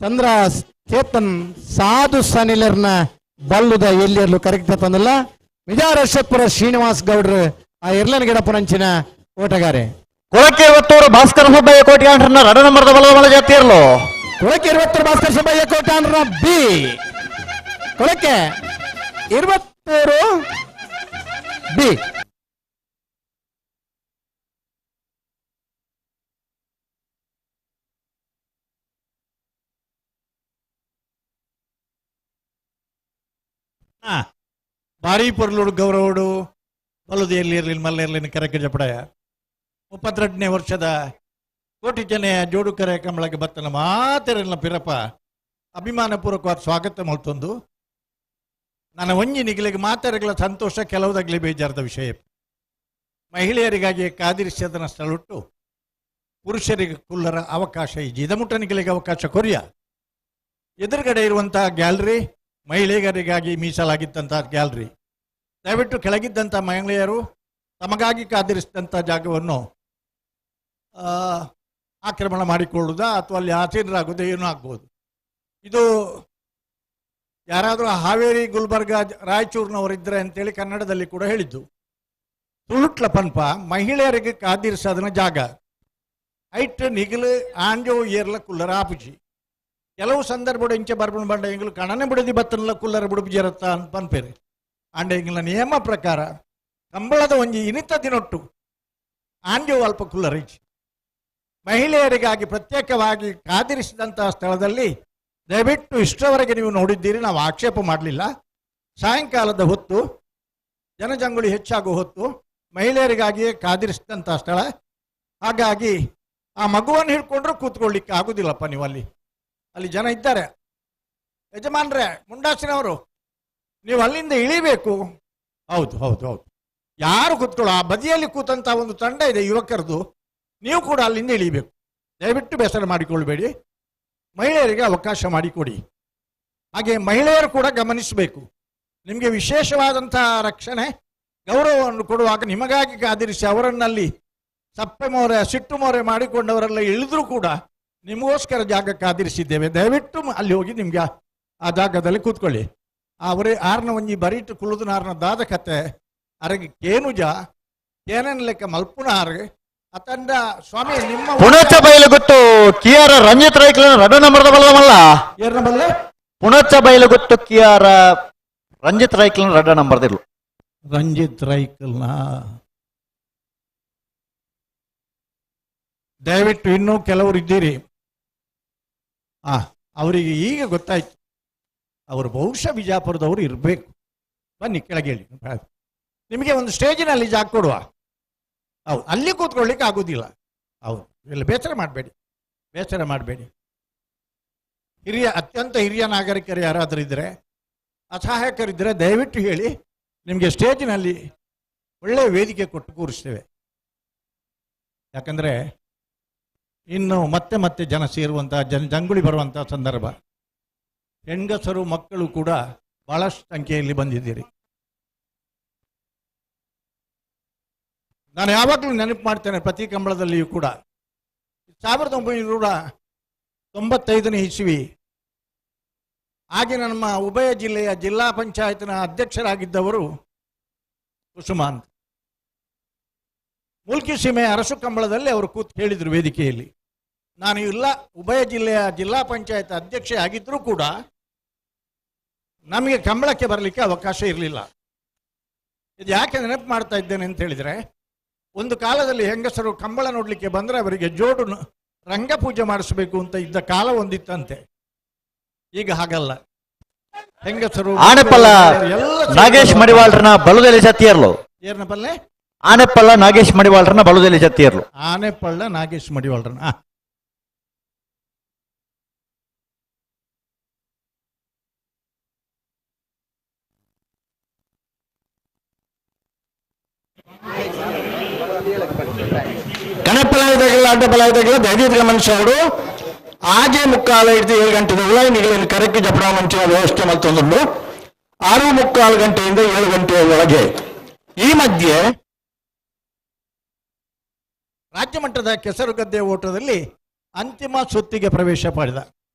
ಚಂದ್ರ ಚೇತನ್ ಸಾಧು ಸನಿಲರ್ನ ಬಲ್ಲುದ ಎಲ್ಲಿರ್ಲು ಕರೆಕ್ಟ್ ತಂದಲ್ಲ. ಮಿಜಾರ್ ಅಶ್ವತ್ಪುರ ಶ್ರೀನಿವಾಸ್ ಗೌಡ್ರು ಆ ಎರ್ಲನ್ ಗಿಡಪ್ಪನಂಚಿನ ಓಟಗಾರೆ. ಕೊಳಕಿರುವತ್ತೂರು ಭಾಸ್ಕರ ಸುಬ್ಬಯ್ಯ ಕೋಟ್ಯಾಂಡ್ರನ ರಡ ನಂಬರ್ದ ಬಲದ ಮಲ ಜಾತಿಯರ್ಲು. ಕೊಳಕಿರುವತ್ತೂರು ಭಾಸ್ಕರ ಸುಬ್ಬಯ್ಯ ಕೋಟ್ಯಾಂಡ್ರನ ಬಿ. ಕೊಳಕೆ ಇರುವತ್ತೂರು ಬಿ. ಭಾರಿ ಪೊರ್ಲುಡು ಗೌರವಡು ಬಲುದು ಎಲ್ಲಿ ಇರಲಿ ಮಲ್ಲ ಇರಲಿ ಕರೆಕ್ಕೆ ಜಪಡಾಯ 32ನೇ ವರ್ಷದ ಕೋಟಿ ಜನ ಜೋಡು ಕರೆ ಕಂಬಳಕ್ಕೆ ಬತ್ತನ ಮಾತೆರಲ್ಲ ಪಿರಪ ಅಭಿಮಾನ ಪೂರ್ವಕವಾದ ಸ್ವಾಗತ ಮಲ್ತೊಂದು ನನ್ನ ಒಂಜಿ ನಿಗಲಿಗೆ ಮಾತೆರಗಳ ಸಂತೋಷ ಕೆಲವುದಾಗಲಿ ಬೇಜಾರದ ವಿಷಯ. ಮಹಿಳೆಯರಿಗಾಗಿ ಕಾದಿರಿಸದನ ಸ್ಥಳುಟ್ಟು ಪುರುಷರಿಗೆ ಕುಲ್ಲರ ಅವಕಾಶ ಈ ಜಿದಮುಟ್ಟನಿಗಳಿಗೆ ಅವಕಾಶ ಕೊರಿಯ. ಎದುರುಗಡೆ ಇರುವಂತಹ ಗ್ಯಾಲರಿ ಮಹಿಳೆಯರಿಗಾಗಿ ಮೀಸಲಾಗಿದ್ದಂತಹ ಗ್ಯಾಲರಿ. ದಯವಿಟ್ಟು ಕೆಳಗಿದ್ದಂಥ ಮಹಿಳೆಯರು ತಮಗಾಗಿ ಕಾದಿರಿಸಿದಂಥ ಜಾಗವನ್ನು ಆಕ್ರಮಣ ಮಾಡಿಕೊಳ್ಳುವುದಾ ಅಥವಾ ಅಲ್ಲಿ ಆಸೀನರಾಗೋದು ಏನೂ ಆಗ್ಬೋದು. ಇದು ಯಾರಾದರೂ ಹಾವೇರಿ, ಗುಲ್ಬರ್ಗ, ರಾಯಚೂರಿನವರಿದ್ದರೆ ಅಂತೇಳಿ ಕನ್ನಡದಲ್ಲಿ ಕೂಡ ಹೇಳಿದ್ದು. ತುಳುಟ್ಲ ಪನ್ಪ ಮಹಿಳೆಯರಿಗೆ ಕಾದಿರಿಸೋದನ್ನ ಜಾಗ ಐಟ್ ನಿಗಲು ಆಂಜೋ ಏರ್ಲ ಕುಲ್ಲರ ಆಪುಜಿ. ಕೆಲವು ಸಂದರ್ಭ ಇಂಚೆ ಬರ್ಬಣ ಬಂಡ ಎಂಗ್ಲು ಕಣನೆ ಬಿಡದಿ ಬತ್ತನಲ್ಲ ಕುಲ್ಲರ ಬುಡುಪುಜಿರತ್ತ ಅಂತ ಪನ್ಪೇರು. ಆಂಡ ಎಂಗ್ಲ ನಿಯಮ ಪ್ರಕಾರ ಕಂಬಳದ ಒಂಜಿ ಇನಿತ ದಿನೊಟ್ಟು ಆಂಜೋ ಅಲ್ಪ ಕುಲ್ಲರ ಇಜ್ಜಿ. ಮಹಿಳೆಯರಿಗಾಗಿ ಪ್ರತ್ಯೇಕವಾಗಿ ಕಾದಿರಿಸಿದಂತಹ ಸ್ಥಳದಲ್ಲಿ ದಯವಿಟ್ಟು ಇಷ್ಟರವರೆಗೆ ನೀವು ನೋಡಿದ್ದೀರಿ, ನಾವು ಆಕ್ಷೇಪ ಮಾಡಲಿಲ್ಲ. ಸಾಯಂಕಾಲದ ಹೊತ್ತು ಜನಜಂಗುಳಿ ಹೆಚ್ಚಾಗುವ ಹೊತ್ತು ಮಹಿಳೆಯರಿಗಾಗಿಯೇ ಕಾದಿರಿಸಿದಂಥ ಸ್ಥಳ. ಹಾಗಾಗಿ ಆ ಮಗುವನ್ನು ಹಿಡ್ಕೊಂಡ್ರೂ ಕೂತ್ಕೊಳ್ಳಿಕ್ಕೆ ಆಗುದಿಲ್ಲಪ್ಪ. ನೀವು ಅಲ್ಲಿ ಅಲ್ಲಿ ಜನ ಇದ್ದಾರೆ. ಯಜಮಾನ್ರೆ, ಮುಂಡಾಸಿನವರು, ನೀವು ಅಲ್ಲಿಂದ ಇಳಿಬೇಕು. ಹೌದು ಹೌದು ಹೌದು, ಯಾರು ಕೂತ್ಕೊಳ್ಳೋ ಆ ಬದಿಯಲ್ಲಿ ಕೂತಂಥ ಒಂದು ತಂಡ ಇದೆ ಯುವಕರದು, ನೀವು ಕೂಡ ಅಲ್ಲಿಂದ ಇಳಿಬೇಕು. ದಯವಿಟ್ಟು ಬೇಸರ ಮಾಡಿಕೊಳ್ಬೇಡಿ, ಮಹಿಳೆಯರಿಗೆ ಅವಕಾಶ ಮಾಡಿಕೊಡಿ. ಹಾಗೆ ಮಹಿಳೆಯರು ಕೂಡ ಗಮನಿಸಬೇಕು, ನಿಮಗೆ ವಿಶೇಷವಾದಂಥ ರಕ್ಷಣೆ ಗೌರವವನ್ನು ಕೊಡುವಾಗ ನಿಮಗಾಗಿ ಕಾದಿರಿಸಿ ಅವರನ್ನಲ್ಲಿ ಸಪ್ಪೆ ಮೋರೆ ಸಿಟ್ಟು ಮೋರೆ ಮಾಡಿಕೊಂಡವರೆಲ್ಲ ಇಳಿದ್ರೂ ಕೂಡ ನಿಮಗೋಸ್ಕರ ಜಾಗ ಕಾದಿರಿಸಿದ್ದೇವೆ. ದಯವಿಟ್ಟು ಅಲ್ಲಿ ಹೋಗಿ ನಿಮಗೆ ಆ ಜಾಗದಲ್ಲಿ ಕೂತ್ಕೊಳ್ಳಿ. ಅವರೇ ಆರ್ನ ಒಂಜಿ ಬರೀಟು ಕುಳುದು ನಾರ್ನ ದಾದ ಕತೆ ಅರಗೆ ಕೇನುಜ ಕೇನನ್ ಲೆಕ್ಕ ಮಲ್ಪುನ ಆರ್ಗೆ ಅತಂಡ ಸ್ವಾಮಿ ನಿಮ್ಮ ಪುಣಚ ಬಯಲುಗುತ್ತು ಕಿಯಾರ ರಂಜಿತ್ ರೈಕ್ಲನ ರಡ ನಂಬರ್ದ ಬಲ್ಲದಮಲ್ಲ. ಏರ್ ನಂಬರ್ಲೆ? ಪುಣಚ ಬಯಲುಗುತ್ತು ಕಿಯಾರ ರಂಜಿತ್ ರೈಕ್ಲನ ರಡ ನಂಬರ್ದಿಲ್ಲ. ರಂಜಿತ್ ರೈಕಲ್ನ ದಯವಿಟ್ಟು ಇನ್ನೂ ಕೆಲವರು ಇದ್ದೀರಿ, ಅವರಿಗೆ ಈಗ ಗೊತ್ತಾಯ್ತು, ಅವರು ಬಹುಶಃ ಬಿಜಾಪುರದವರು ಇರಬೇಕು. ಬನ್ನಿ ಕೆಳಗೆ ಹೇಳಿ, ನಿಮಗೆ ಒಂದು ಸ್ಟೇಜಿನಲ್ಲಿ ಜಾಗ ಕೊಡುವ. ಹೌದು, ಅಲ್ಲಿ ಕೂತ್ಕೊಳ್ಳಿಕ್ಕೆ ಆಗೋದಿಲ್ಲ. ಹೌದು, ಇಲ್ಲ, ಬೇಸರ ಮಾಡಬೇಡಿ, ಬೇಸರ ಮಾಡಬೇಡಿ. ಹಿರಿಯ, ಅತ್ಯಂತ ಹಿರಿಯ ನಾಗರಿಕರು ಯಾರಾದರೂ ಇದ್ದರೆ, ಅಸಹಾಯಕರಿದ್ದರೆ ದಯವಿಟ್ಟು ಹೇಳಿ, ನಿಮಗೆ ಸ್ಟೇಜಿನಲ್ಲಿ ಒಳ್ಳೆಯ ವೇದಿಕೆ ಕೊಟ್ಟು ಕೂರಿಸ್ತೇವೆ. ಯಾಕಂದರೆ ಇನ್ನು ಮತ್ತೆ ಮತ್ತೆ ಜನ ಸೇರುವಂಥ, ಜನ ಜಂಗುಳಿ ಬರುವಂಥ ಸಂದರ್ಭ. ಹೆಂಗಸರು ಮಕ್ಕಳು ಕೂಡ ಭಾಳಷ್ಟು ಸಂಖ್ಯೆಯಲ್ಲಿ ಬಂದಿದ್ದೀರಿ. ನಾನು ಯಾವಾಗಲೂ ನೆನಪು ಮಾಡ್ತೇನೆ, ಪ್ರತಿ ಕಂಬಳದಲ್ಲಿಯೂ ಕೂಡ 1995ನೇ ಇಸ್ವಿ ಆಗಿನ ನಮ್ಮ ಉಭಯ ಜಿಲ್ಲೆಯ ಜಿಲ್ಲಾ ಪಂಚಾಯತ್ನ ಅಧ್ಯಕ್ಷರಾಗಿದ್ದವರು ಕುಸುಮಾ ಅಂತ. ಮುಲ್ಕಿ ಸೀಮೆ ಅರಸು ಕಂಬಳದಲ್ಲಿ ಅವರು ಕೂತು ಹೇಳಿದರು ವೇದಿಕೆಯಲ್ಲಿ, ನಾನು ಇಲ್ಲ ಉಭಯ ಜಿಲ್ಲೆಯ ಜಿಲ್ಲಾ ಪಂಚಾಯತ್ ಅಧ್ಯಕ್ಷೆ ಆಗಿದ್ದರೂ ಕೂಡ ನಮಗೆ ಕಂಬಳಕ್ಕೆ ಬರಲಿಕ್ಕೆ ಅವಕಾಶ ಇರಲಿಲ್ಲ. ಇದು ಯಾಕೆ ನೆನಪು ಮಾಡ್ತಾ ಇದ್ದೇನೆ ಅಂತ ಹೇಳಿದರೆ, ಒಂದು ಕಾಲದಲ್ಲಿ ಹೆಂಗಸರು ಕಂಬಳ ನೋಡಲಿಕ್ಕೆ ಬಂದರೆ ಅವರಿಗೆ ಜೋಡು ರಂಗಪೂಜೆ ಮಾಡಿಸಬೇಕು ಅಂತ ಇದ್ದ ಕಾಲ ಒಂದಿತ್ತಂತೆ. ಈಗ ಹಾಗಲ್ಲ. ಹೆಂಗಸರು ಆನೆಪಲ್ಲ ನಾಗೇಶ್ ಮಡಿವಾಳ್ರನ ಬಲುದೆಲೆ ಜತ್ತಿಯರ್ಲು. ಏರ್ನ ಪಲ್ಲೆ? ಆನೆಪಲ್ಲ ನಾಗೇಶ್ ಮಡಿವಾಳ್ರನ ಬಲುದೆಲೆ ಜತ್ತಿಯರ್ಲು. ಆನೆಪಳ್ಳ ನಾಗೇಶ್ ಮಡಿವಾಳ್ರನ. ಕಣಪ್ಪಲಾಯ್ದಾಗಲ್ಲ ಅಡ್ಡಪಲಾಯ್ದಾಗಲ್ಲ ದಯವಿಟ್ಟು ಗಮನಿಸೋರು. ಆಜೆ ಮುಕ್ಕಾಲು ಹಿಡಿದು 7 ಗಂಟೆದ ಉಳಾಯಿನಿಗಳನ್ನು ಕರಕ್ಕೆ ಜಪಡ ಮುಂಚಿನ ವ್ಯವಸ್ಥೆ ಮತ್ತೊಂದುಂಟು. 6:45 ಗಂಟೆಯಿಂದ 7 ಗಂಟೆಯ ಒಳಗೆ. ಈ ಮಧ್ಯೆ ರಾಜ್ಯ ಮಟ್ಟದ ಕೆಸರುಗದ್ದೆ ಓಟದಲ್ಲಿ ಅಂತಿಮ ಸುತ್ತಿಗೆ ಪ್ರವೇಶ ಪಡೆದ,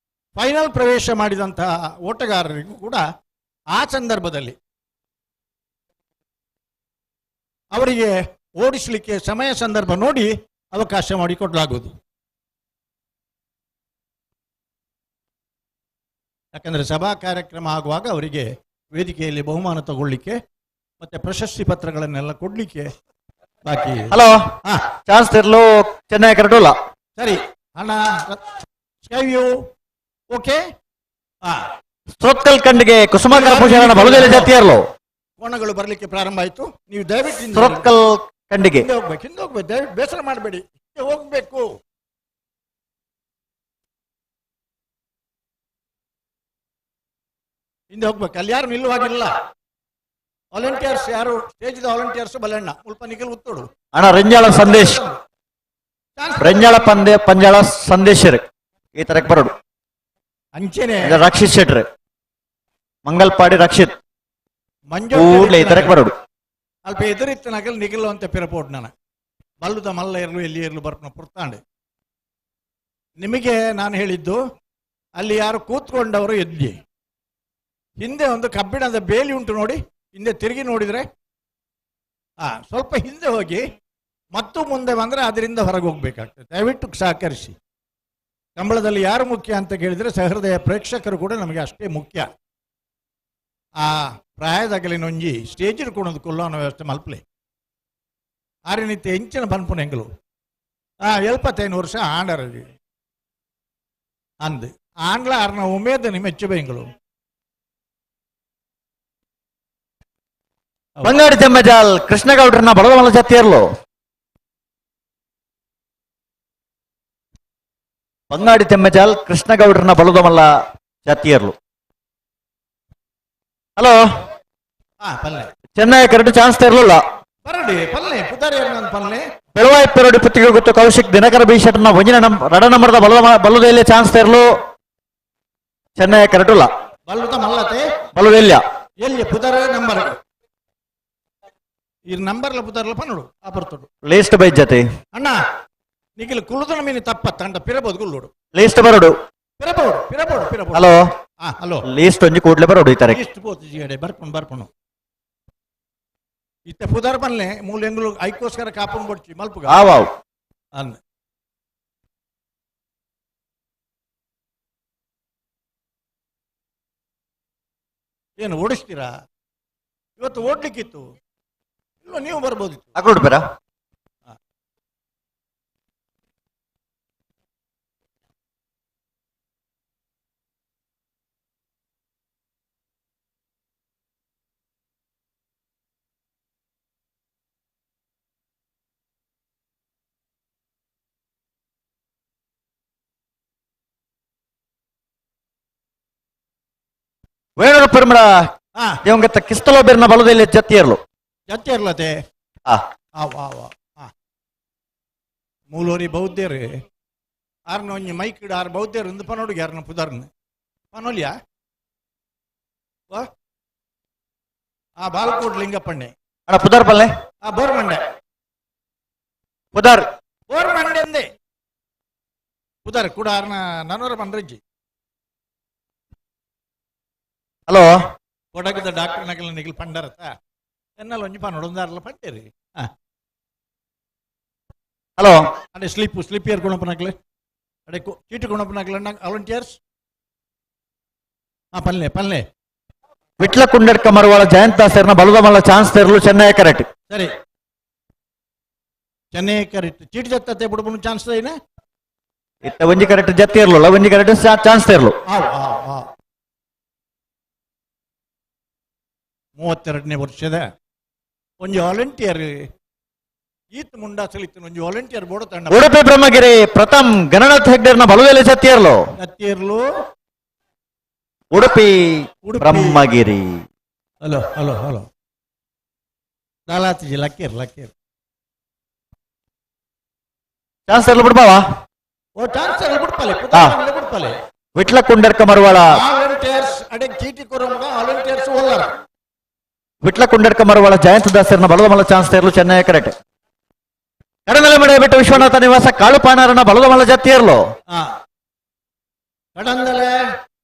ಫೈನಲ್ ಪ್ರವೇಶ ಮಾಡಿದಂತಹ ಓಟಗಾರರಿಗೂ ಕೂಡ ಆ ಸಂದರ್ಭದಲ್ಲಿ ಅವರಿಗೆ ಓಡಿಸಲಿಕ್ಕೆ ಸಮಯ ಸಂದರ್ಭ ನೋಡಿ ಅವಕಾಶ ಮಾಡಿಕೊಡಲಾಗುವುದು. ಯಾಕಂದರೆ ಸಭಾ ಕಾರ್ಯಕ್ರಮ ಆಗುವಾಗ ಅವರಿಗೆ ವೇದಿಕೆಯಲ್ಲಿ ಬಹುಮಾನ ತಗೊಳ್ಳಿಕ್ಕೆ ಮತ್ತೆ ಪ್ರಶಸ್ತಿ ಪತ್ರಗಳನ್ನೆಲ್ಲ ಕೊಡ್ಲಿಕ್ಕೆ ಬಾಕಿ. ಹಲೋ, ಚಾನ್ಸ್ ಇರ್ಲು ಚೆನ್ನೈ ಕರಡೋಲ್ಲ. ಸರಿ ಅಣ್ಣ, ಸ್ಕೈ ವ್ಯೂ ಓಕೆ. ಸ್ತ್ರೋತ್ಕಲ್ ಖಂಡಿಗೆ ಕುಸುಮಾಕರ ಪೂಜಾರನ ಬಲುದೇಲೆ ಜಾತಿಯರ್ಲು. ಕೋಣಗಳು ಬರಲಿಕ್ಕೆ ಪ್ರಾರಂಭ ಆಯಿತು. ನೀವು ದಯವಿಟ್ಟು ಸ್ತ್ರೋತ್ಕಲ್ ಖಂಡಿಗೆ ಹಿಂದೆ ಹೋಗ್ಬೇಕು, ಹಿಂದೆ ಹೋಗ್ಬೇಕು, ದಯವಿಟ್ಟು ಬೇಸರ ಮಾಡಬೇಡಿ, ಹಿಂದೆ ಹೋಗ್ಬೇಕು. ಹಿಂದೆ ಹೋಗ್ಬೇಕು, ಅಲ್ಲಿ ಯಾರು ನಿಲ್ಲುವಾಗಿಲ್ಲ. ವಾಲಂಟಿಯರ್ಸ್ ಯಾರು, ಸ್ಟೇಜ್ ವಾಲಂಟಿಯರ್ಸ್ ಬಲಣ್ಣ ಮುಲ್ಪ ನಿಖಿಲ್ ಉತ್ತೋಡು ಅಣ್ಣ ರಂಜಾಳ ಸಂದೇಶ್, ರಂಜಾಳ ಪಂದೆ ಪಂಜಾಳ ಸಂದೇಶರ್ ಈ ತರಕ್ ಬರೋಡು. ಅಂಚೆನೆ ರಕ್ಷಿತ್ ಶೆಟ್ರ್, ಮಂಗಲ್ಪಾಡಿ ರಕ್ಷಿತ್ ಮಂಜು ಕೂಡ್ಲೆ ಈ ತರಕ್ ಬರೋಡು. ಅಲ್ಪ ಎದುರಿತ್ತು ನಗಲ್ ನಿಗಲು ಅಂತ ಪಿರಪೋಟ್ ನಾನು ಬಲ್ಲುದ ಮಲ್ಲ ಇರಲು ಎಲ್ಲಿ ಇರಲು ಬರ್ಪನ ಪುರ್ತಾಂಡೆ. ನಿಮಗೆ ನಾನು ಹೇಳಿದ್ದು ಅಲ್ಲಿ ಯಾರು ಕೂತ್ಕೊಂಡವರು ಎದ್ದಿ. ಹಿಂದೆ ಒಂದು ಕಬ್ಬಿಣದ ಬೇಲಿ ಉಂಟು ನೋಡಿ, ಹಿಂದೆ ತಿರುಗಿ ನೋಡಿದರೆ ಸ್ವಲ್ಪ ಹಿಂದೆ ಹೋಗಿ ಮತ್ತು ಮುಂದೆ ಬಂದರೆ ಅದರಿಂದ ಹೊರಗೆ ಹೋಗ್ಬೇಕಾಗ್ತದೆ. ದಯವಿಟ್ಟು ಸಹಕರಿಸಿ. ಕಂಬಳದಲ್ಲಿ ಯಾರು ಮುಖ್ಯ ಅಂತ ಕೇಳಿದರೆ ಸಹೃದಯ ಪ್ರೇಕ್ಷಕರು ಕೂಡ ನಮಗೆ ಅಷ್ಟೇ ಮುಖ್ಯ. ಆ ಪ್ರಾಯದಾಗಲಿನೊಂಜಿ ಸ್ಟೇಜ್ ಕೊಡೋದು ಕೊಲ್ಲೋನ ವ್ಯವಸ್ಥೆ ಮಲ್ಪಲೆ ಆರಿನಿತ್ಯ ಹೆಂಚಿನ ಪನ್ಪುನ ಎಂಗಲು 75 ವರ್ಷ ಆಂಡರ ಅಂದು ಆಂಡ್ಲ ಆರ್ನ ಉಮೇದ ಮೆಚ್ಚುಬೆ ಎಂಗಲು. ಬಂಗಾಡಿ ಜಮ್ಮಜಾಲ್ ಕೃಷ್ಣಗೌಡ್ರನ್ನ ಬಡವಮಲ ಜಾತಿಯರ್ಲು. ಬಂಗಾಡಿ ತೆಮ್ಮಜಾಲ್ ಕೃಷ್ಣಗೌಡ್ರನ್ನ ಬಲದಮಲ್ಲ ಜಾತಿಯರ್ಲು. ಹಲೋ, ಚೆನ್ನೈ ಕರೆಕ್ಟ್ ಚಾನ್ಸ್ ಇರಲಿಲ್ಲ. ಬೆಳವಾಯಿ ಪೆರೋಡಿ ಪುತ್ತಿಗೆ ಗೊತ್ತು ಕೌಶಿಕ್ ದಿನಕರ ಬಿ ಶೆಟ್ನ ಒಂಜಿನ ರಡ ನಂಬರ್ದ ಬಲ್ಲದೆಲ್ಲ ಚಾನ್ಸ್ ಇರಲು ಚೆನ್ನೈ ಕರೆಕ್ಟ್ ಇಲ್ಲ. ಬಲ್ಲದೆಲ್ಲ ಎಲ್ಲಿ ಪುದರ್ ನಂಬರ್ ಈ ನಂಬರ್ಲ ಪುದರ್ಲ ಪನ್ನಡು ಆ ಬರ್ತಡು ಲಿಸ್ಟ್ ಬೈ ಜತೆ ಅಣ್ಣ ನಿಖಿಲ್ ಕುಳುದನ ಮೀನು ತಪ್ಪತ್ತ ಅಂಡ ಪಿರಬಹುದು ಕುಲ್ಲೋಡು ಲಿಸ್ಟ್ ಬರೋಡು ಪಿರಬಹುದು ಪಿರಬಹುದು ಪಿರಬಹುದು. ಹಲೋ ಹಲೋ ಲಿಸ್ಟ್ ಒಂಜಿ ಕೂಡ್ಲೆ ಬರೋಡು ಈ ತರ ಲಿಸ್ಟ್ ಪೋತು ಜಿಗಡೆ ಬರ್ಪಣು ಬರ್ಪಣು ಇತ್ತ ಪುದರ್ ಬನ್ಲೆ ಮೂಲ ಎಂಗುಲು ಐಕೋಸ್ಕರ ಕಾಪುನ್ ಬೊಡ್ಚಿ ಮಲ್ಪುಗ ಆವಾವ್ ಅನ್ನ ಏನು ಓಡಿಸ್ತೀರಾ? ಇವತ್ತು ಓಡ್ಲಿಕ್ಕಿತ್ತು, ಇಲ್ಲ ನೀವು ಬರ್ಬೋದಿತ್ತು. ಅಕ್ರೋಡ್ ಬೇರ ವೇಣೂರು ಪೆರ್ಮಡ ದಿವಂಗತ ಕಿಸ್ತಲೋ ಬೇರ್ನ ಬಲದಲ್ಲಿ ಜತ್ತಿಯರ್ಲು ಜತ್ತಿಯರ್ಲತೆ ಮೂಲೋರಿ ಬೌದ್ಧರು ಆರ್ನ ಒಂಜಿ ಮೈಕ್ ಆರ್ ಬೌದ್ಧರು ಇಂದು ಪನೋಡುಗೆ ಯಾರನ್ನ ಪುದರ್ನ ಪನೋಲಿಯಾ ಆ ಬಾಲಕೋಟ್ ಲಿಂಗಪ್ಪಣ್ಣೆ ಅಣ್ಣ ಪುದರ್ ಪಲ್ಲೆ ಆ ಬೋರ್ಮಂಡೆ ಪುದರ್ ಬೋರ್ಮಂಡೆ ಅಂದೆ ಪುದರ್ ಕೂಡ ಆರ್ನ ನನೋರ ಪಂಡ್ರಜ್ಜಿ. ಹಲೋ ಕೊಡಗದ ಡಾಕ್ಟರ್ ನಗಲ ನಿಗಲ್ ಪಂಡರತ ಎನ್ನಲ್ ಒಂಜಿ ಪನ್ನೊಡೊಂದಾರಲ್ಲ ಪಂಡೇರಿ. ಹಲೋ ಅಡೆ ಸ್ಲಿಪ್ ಸ್ಲಿಪ್ ಏರ್ ಗುಣಪನಕ್ಲೆ ಅಡೆ ಚೀಟು ಗುಣಪನಕ್ಲೆ ವಾಲಂಟಿಯರ್ಸ್. ಪಲ್ಲೆ ಪಲ್ಲೆ ವಿಟ್ಲ ಕುಂಡಡ್ಕ ಮರುವಾಳ ಜಯಂತ ದಾಸರ್ನ ಬಲದ ಮಲ್ಲ ಚಾನ್ಸ್ ತೆರಲು ಚೆನ್ನೈ ಕರೆಕ್ಟ್. ಸರಿ ಚೆನ್ನೈ ಕರೆಕ್ಟ್ ಚೀಟು ಜತ್ತತೆ ಬುಡಬುನು ಚಾನ್ಸ್ ಐನ ಇತ್ತ ಒಂಜಿ ಕರೆಕ್ಟ್ ಜತ್ತಿ ಇರಲಿಲ್ಲ, ಒಂಜಿ ಕರೆಕ್ಟ್ ಚಾನ್ಸ್ ತೆರಲು. 32ನೇ ವರ್ಷದ ಒಂಜಿ ವಾಲಂಟಿಯರ್ ಈತ್ ಮುಂಡಾಸಲಿತ್ತು ಒಂಜಿ ವಾಲಂಟಿಯರ್ ಬೋರ್ಡ್ ತಂಡ. ಉಡುಪಿ ಬ್ರಹ್ಮಗಿರಿ ಪ್ರಥಮ್ ಗಣನಾಥ್ ಹೆಗ್ಡೆರ್ನ ಬಲುವೆಲೆ ಜತ್ತಿಯರ್ಲು ಜತ್ತಿಯರ್ಲು Udupi Brahmagiri. Hello hello hello ದಾಲಾತಿಜಿ ಲಕ್ಕೇರ್ ಲಕ್ಕೇರ್ ಚಾನ್ಸ್ ತರಲು ಬಿಡ್ಬಾವ ಓ ಚಾನ್ಸ್ ತರಲು ಬಿಡ್ಪಾಲೆ ಬಿಡ್ಪಾಲೆ. ವಿಟ್ಲ ಕುಂಡರ್ಕ ಮರುವಾಳ ವಾಲಂಟಿಯರ್ಸ್ ಅಡೆ ಚೀಟಿ ಕೊರಮಗ ವಾಲಂಟಿಯರ್ಸ್ ಓಲ್ಲರ ವಿಟ್ಲ ಕುಂಡರ್ಕ ಮರುವಾಳ ಜಯಂತ ದಾಸರ್ನ ಬಲದ ಮಲ್ಲ ಚಾನ್ಸ್ ತೇರಲು ಚೆನ್ನೈ ಕರೆಕ್ಟ್. ಕಡನಲೆ ಮಡೆ ಬಿಟ್ಟು ವಿಶ್ವನಾಥ ನಿವಾಸ ಕಾಳುಪಾಣರನ ಬಲದ ಮಲ್ಲ ಜತ್ತಿಯರ್ಲು. ಕಡಂದಲೆ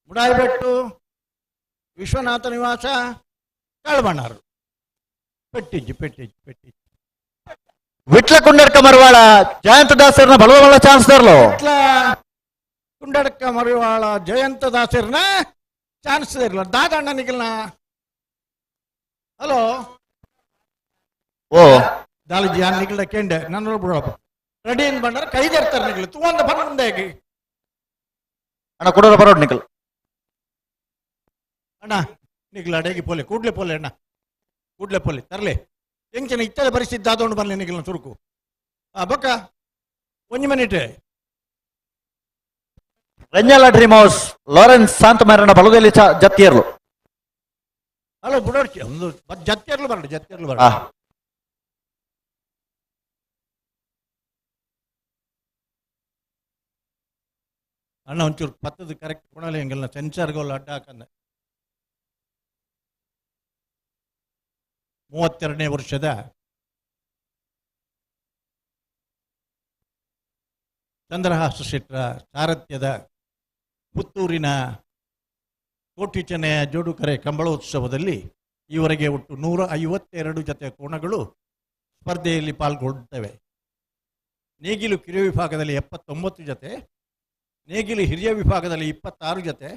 ಮುಡಾಯಿಬೆಟ್ಟು ವಿಶ್ವನಾಥ ನಿವಾಸ ಕಾಳುಬಣ್ಣಾರು ಪೆಟ್ಟಿಜ್ಜಿ ಪೆಟ್ಟಿಜ್ಜಿ ಪೆಟ್ಟಿಜ್ಜಿ. ವಿಟ್ಲ ಕುಂಡರ್ಕ ಮರುವಾಳ ಜಯಂತ ದಾಸರ್ನ ಬಲದ ಮಲ್ಲ ಚಾನ್ಸ್ ತೇರಲು. ವಿಟ್ಲ ಕುಂಡಡ್ಕ ಮರುವಾಳ ಜಯಂತ ದಾಸರ್ನ ಚಾನ್ಸ್ ತೇರ್ಲ ದಾದಣ್ಣ ನಿಖಲ್ನ. ಹಲೋ ಓ ದಾಲಜಿ ಯಾನ್ ನಿಖಲ್ಡ ಕೇಂಡೆ ನನ್ನ ಬಿಡಪ್ಪ ರೆಡಿ ಅಂತ ಬಂದ್ರೆ ಕೈದೆರ್ತಾರೆ ನಿಖಲ್ ತೂವಂದ ಬಂದ ಹೇಗೆ ಅಣ್ಣ ಕೊಡೋರ ಬರೋಡ್ ನಿಖಲ್. ಅಣ್ಣ ನಿಗ್ಲ ಅಡೇಗೆ ಪೋಲೆ ಕೂಡ್ಲೆ ಪೋಲೆ ಅಣ್ಣ ಕೂಡ್ಲೆ ಪೋಲೆ ತರಲೆ ಎಂಚಿನ ಇತ್ತದ ಪರಿಸ್ಥಿತಿ ದಾದೊಂಡು ಬರಲಿ ನಿಗ್ಲ ಸುರುಕು. ಆ ಬೊಕ್ಕ ಒಂಜಿ minute. Ranjala dream house Lawrence ಶಾಂತಮಾರನ ಬಲದಲ್ಲಿ ಜತ್ತಿಯರ್ಲು. ಹಲೋ ಬುಡೋರ್ಚಿ ಒಂದು ಜತ್ತಿಯರ್ಲು ಬರಲಿ ಜತ್ತಿಯರ್ಲು ಬರಲಿ. ಅಣ್ಣ ಒಂಚೂರು ಪತ್ತದ ಕರೆಕ್ಟ್ ಕೊಡಲ್ಲ ಹೆಂಗಿಲ್ಲ ಸೆನ್ಸರ್ಗಳು ಅಡ್ಡ ಹಾಕಂದ. 32ನೇ ವರ್ಷದ ಚಂದ್ರಹಾಸ ಶೆಟ್ಟರ ಸಾರಥ್ಯದ ಪುತ್ತೂರಿನ ಕೋಟಿ ಚೆನ್ನಯ ಜೋಡುಕರೆ ಕಂಬಳೋತ್ಸವದಲ್ಲಿ ಈವರೆಗೆ ಒಟ್ಟು 152 ಜೊತೆ ಕೋಣಗಳು ಸ್ಪರ್ಧೆಯಲ್ಲಿ ಪಾಲ್ಗೊಳ್ಳುತ್ತವೆ. ನೇಗಿಲು ಕಿರಿಯ ವಿಭಾಗದಲ್ಲಿ 79 ಜೊತೆ, ನೇಗಿಲು ಹಿರಿಯ ವಿಭಾಗದಲ್ಲಿ 26 ಜೊತೆ,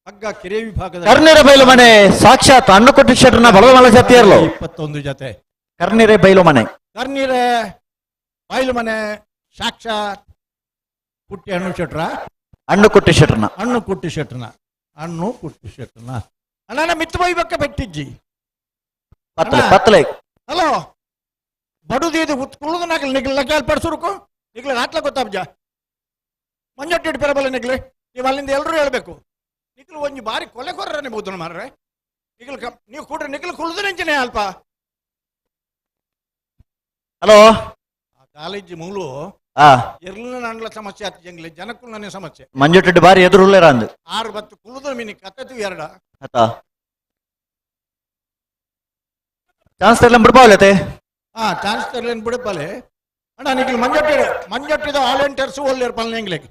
ಹಗ್ಗ ಕಿರಿಯ ವಿಭಾಗದಲ್ಲಿ ಕರ್ನೀರೆ ಬೈಲು ಮನೆ ಸಾಕ್ಷಾತ್ ಅಣ್ಣುಕೊಟ್ಟಿ ಶೆಟ್ಟರ್ನ ಬಲದ ಜೊತೆಯರ್ಲು 21 ಜೊತೆ. ಕರ್ನೀರೆ ಬೈಲು ಮನೆ, ಕರ್ನೀರೆ ಬೈಲು ಮನೆ ಸಾಕ್ಷಾತ್ ಕುಟ್ಟಿ ಹಣ್ಣು ಶೆಟ್ರ, ಹಣ್ಣು ಕುಟ್ಟಿ ಶೆಟ್ರನ, ಹಣ್ಣು ಕುಟ್ಟಿ ಶೆಟ್ರನ, ಹಣ್ಣು ಕುಟ್ಟಿ ಶೆಟ್ರನ ಅಣ್ಣ ಮಿತ್ತು ಬೈಬೇಕ ಬೆಟ್ಟಿಜ್ಜಿ ಪತ್ತಲೆ ಪತ್ತಲೆ. ಹಲೋ ಬಡುದೀದು ಕುಳ್ಳುದು ನಾಕಲ್ ನಿಗ್ಲ ಲಗ್ಗಾಲ್ ಪಡ್ಸುರುಕು ನಿಗ್ಲ ಆಟ್ಲ ಗೊತ್ತಾಬ್ಜ ಮಂಜೊಟ್ಟಿ ಪೆರಬಲ್ಲ ನಿಗ್ಲೆ ನೀವು ಅಲ್ಲಿಂದ ಎಲ್ಲರೂ ಹೇಳ್ಬೇಕು. ನಿಗ್ಲು ಒಂಜಿ ಬಾರಿ ಕೊಲೆ ಕೊರ್ರನೆ ಬೋದನ ಮಾರ್ರೆ ನಿಗ್ಲು ನೀವು ಕೂಡ್ರೆ ನಿಗ್ಲು ಕುಳ್ದು ನೆಂಚಿನೇ ಅಲ್ಪ. ಹಲೋ ಆ ಕಾಲೇಜ್ ಮೂಲು ಎರ್ಲಿನ ನಾಂಡ್ಲ ಸಮಸ್ಯೆ ಆತು ಜಂಗ್ಲಿ ಜನಕ್ಕೂ ಸಮಸ್ಯೆ. ಮಂಜೊಟ್ಟಿ ಬಾರಿ ಎದುರುಲ್ಲೇರ ಅಂದು ಆರು ಬತ್ತು ಕುಳ್ದು ಮೀನಿ ಕತ್ತತು ಎರಡ ಅತ್ತ ಚಾನ್ಸ್ ತರ್ಲ ಬಿಡ್ಪಾವಲತೆ. ಹಾ ಚಾನ್ಸ್ ತರ್ಲೇನ್ ಬಿಡಪಾಲೆ ಅಣ್ಣ ನಿಗ್ಲು ಮಂಜೊಟ್ಟಿ ಮಂಜೊಟ್ಟಿದ ವಾಲಂಟಿಯರ್ಸ್ ಒಳ್ಳೆಯರ್ ಪಲ್ಲೆ ಎಂಗ್ಲಿಗೆ.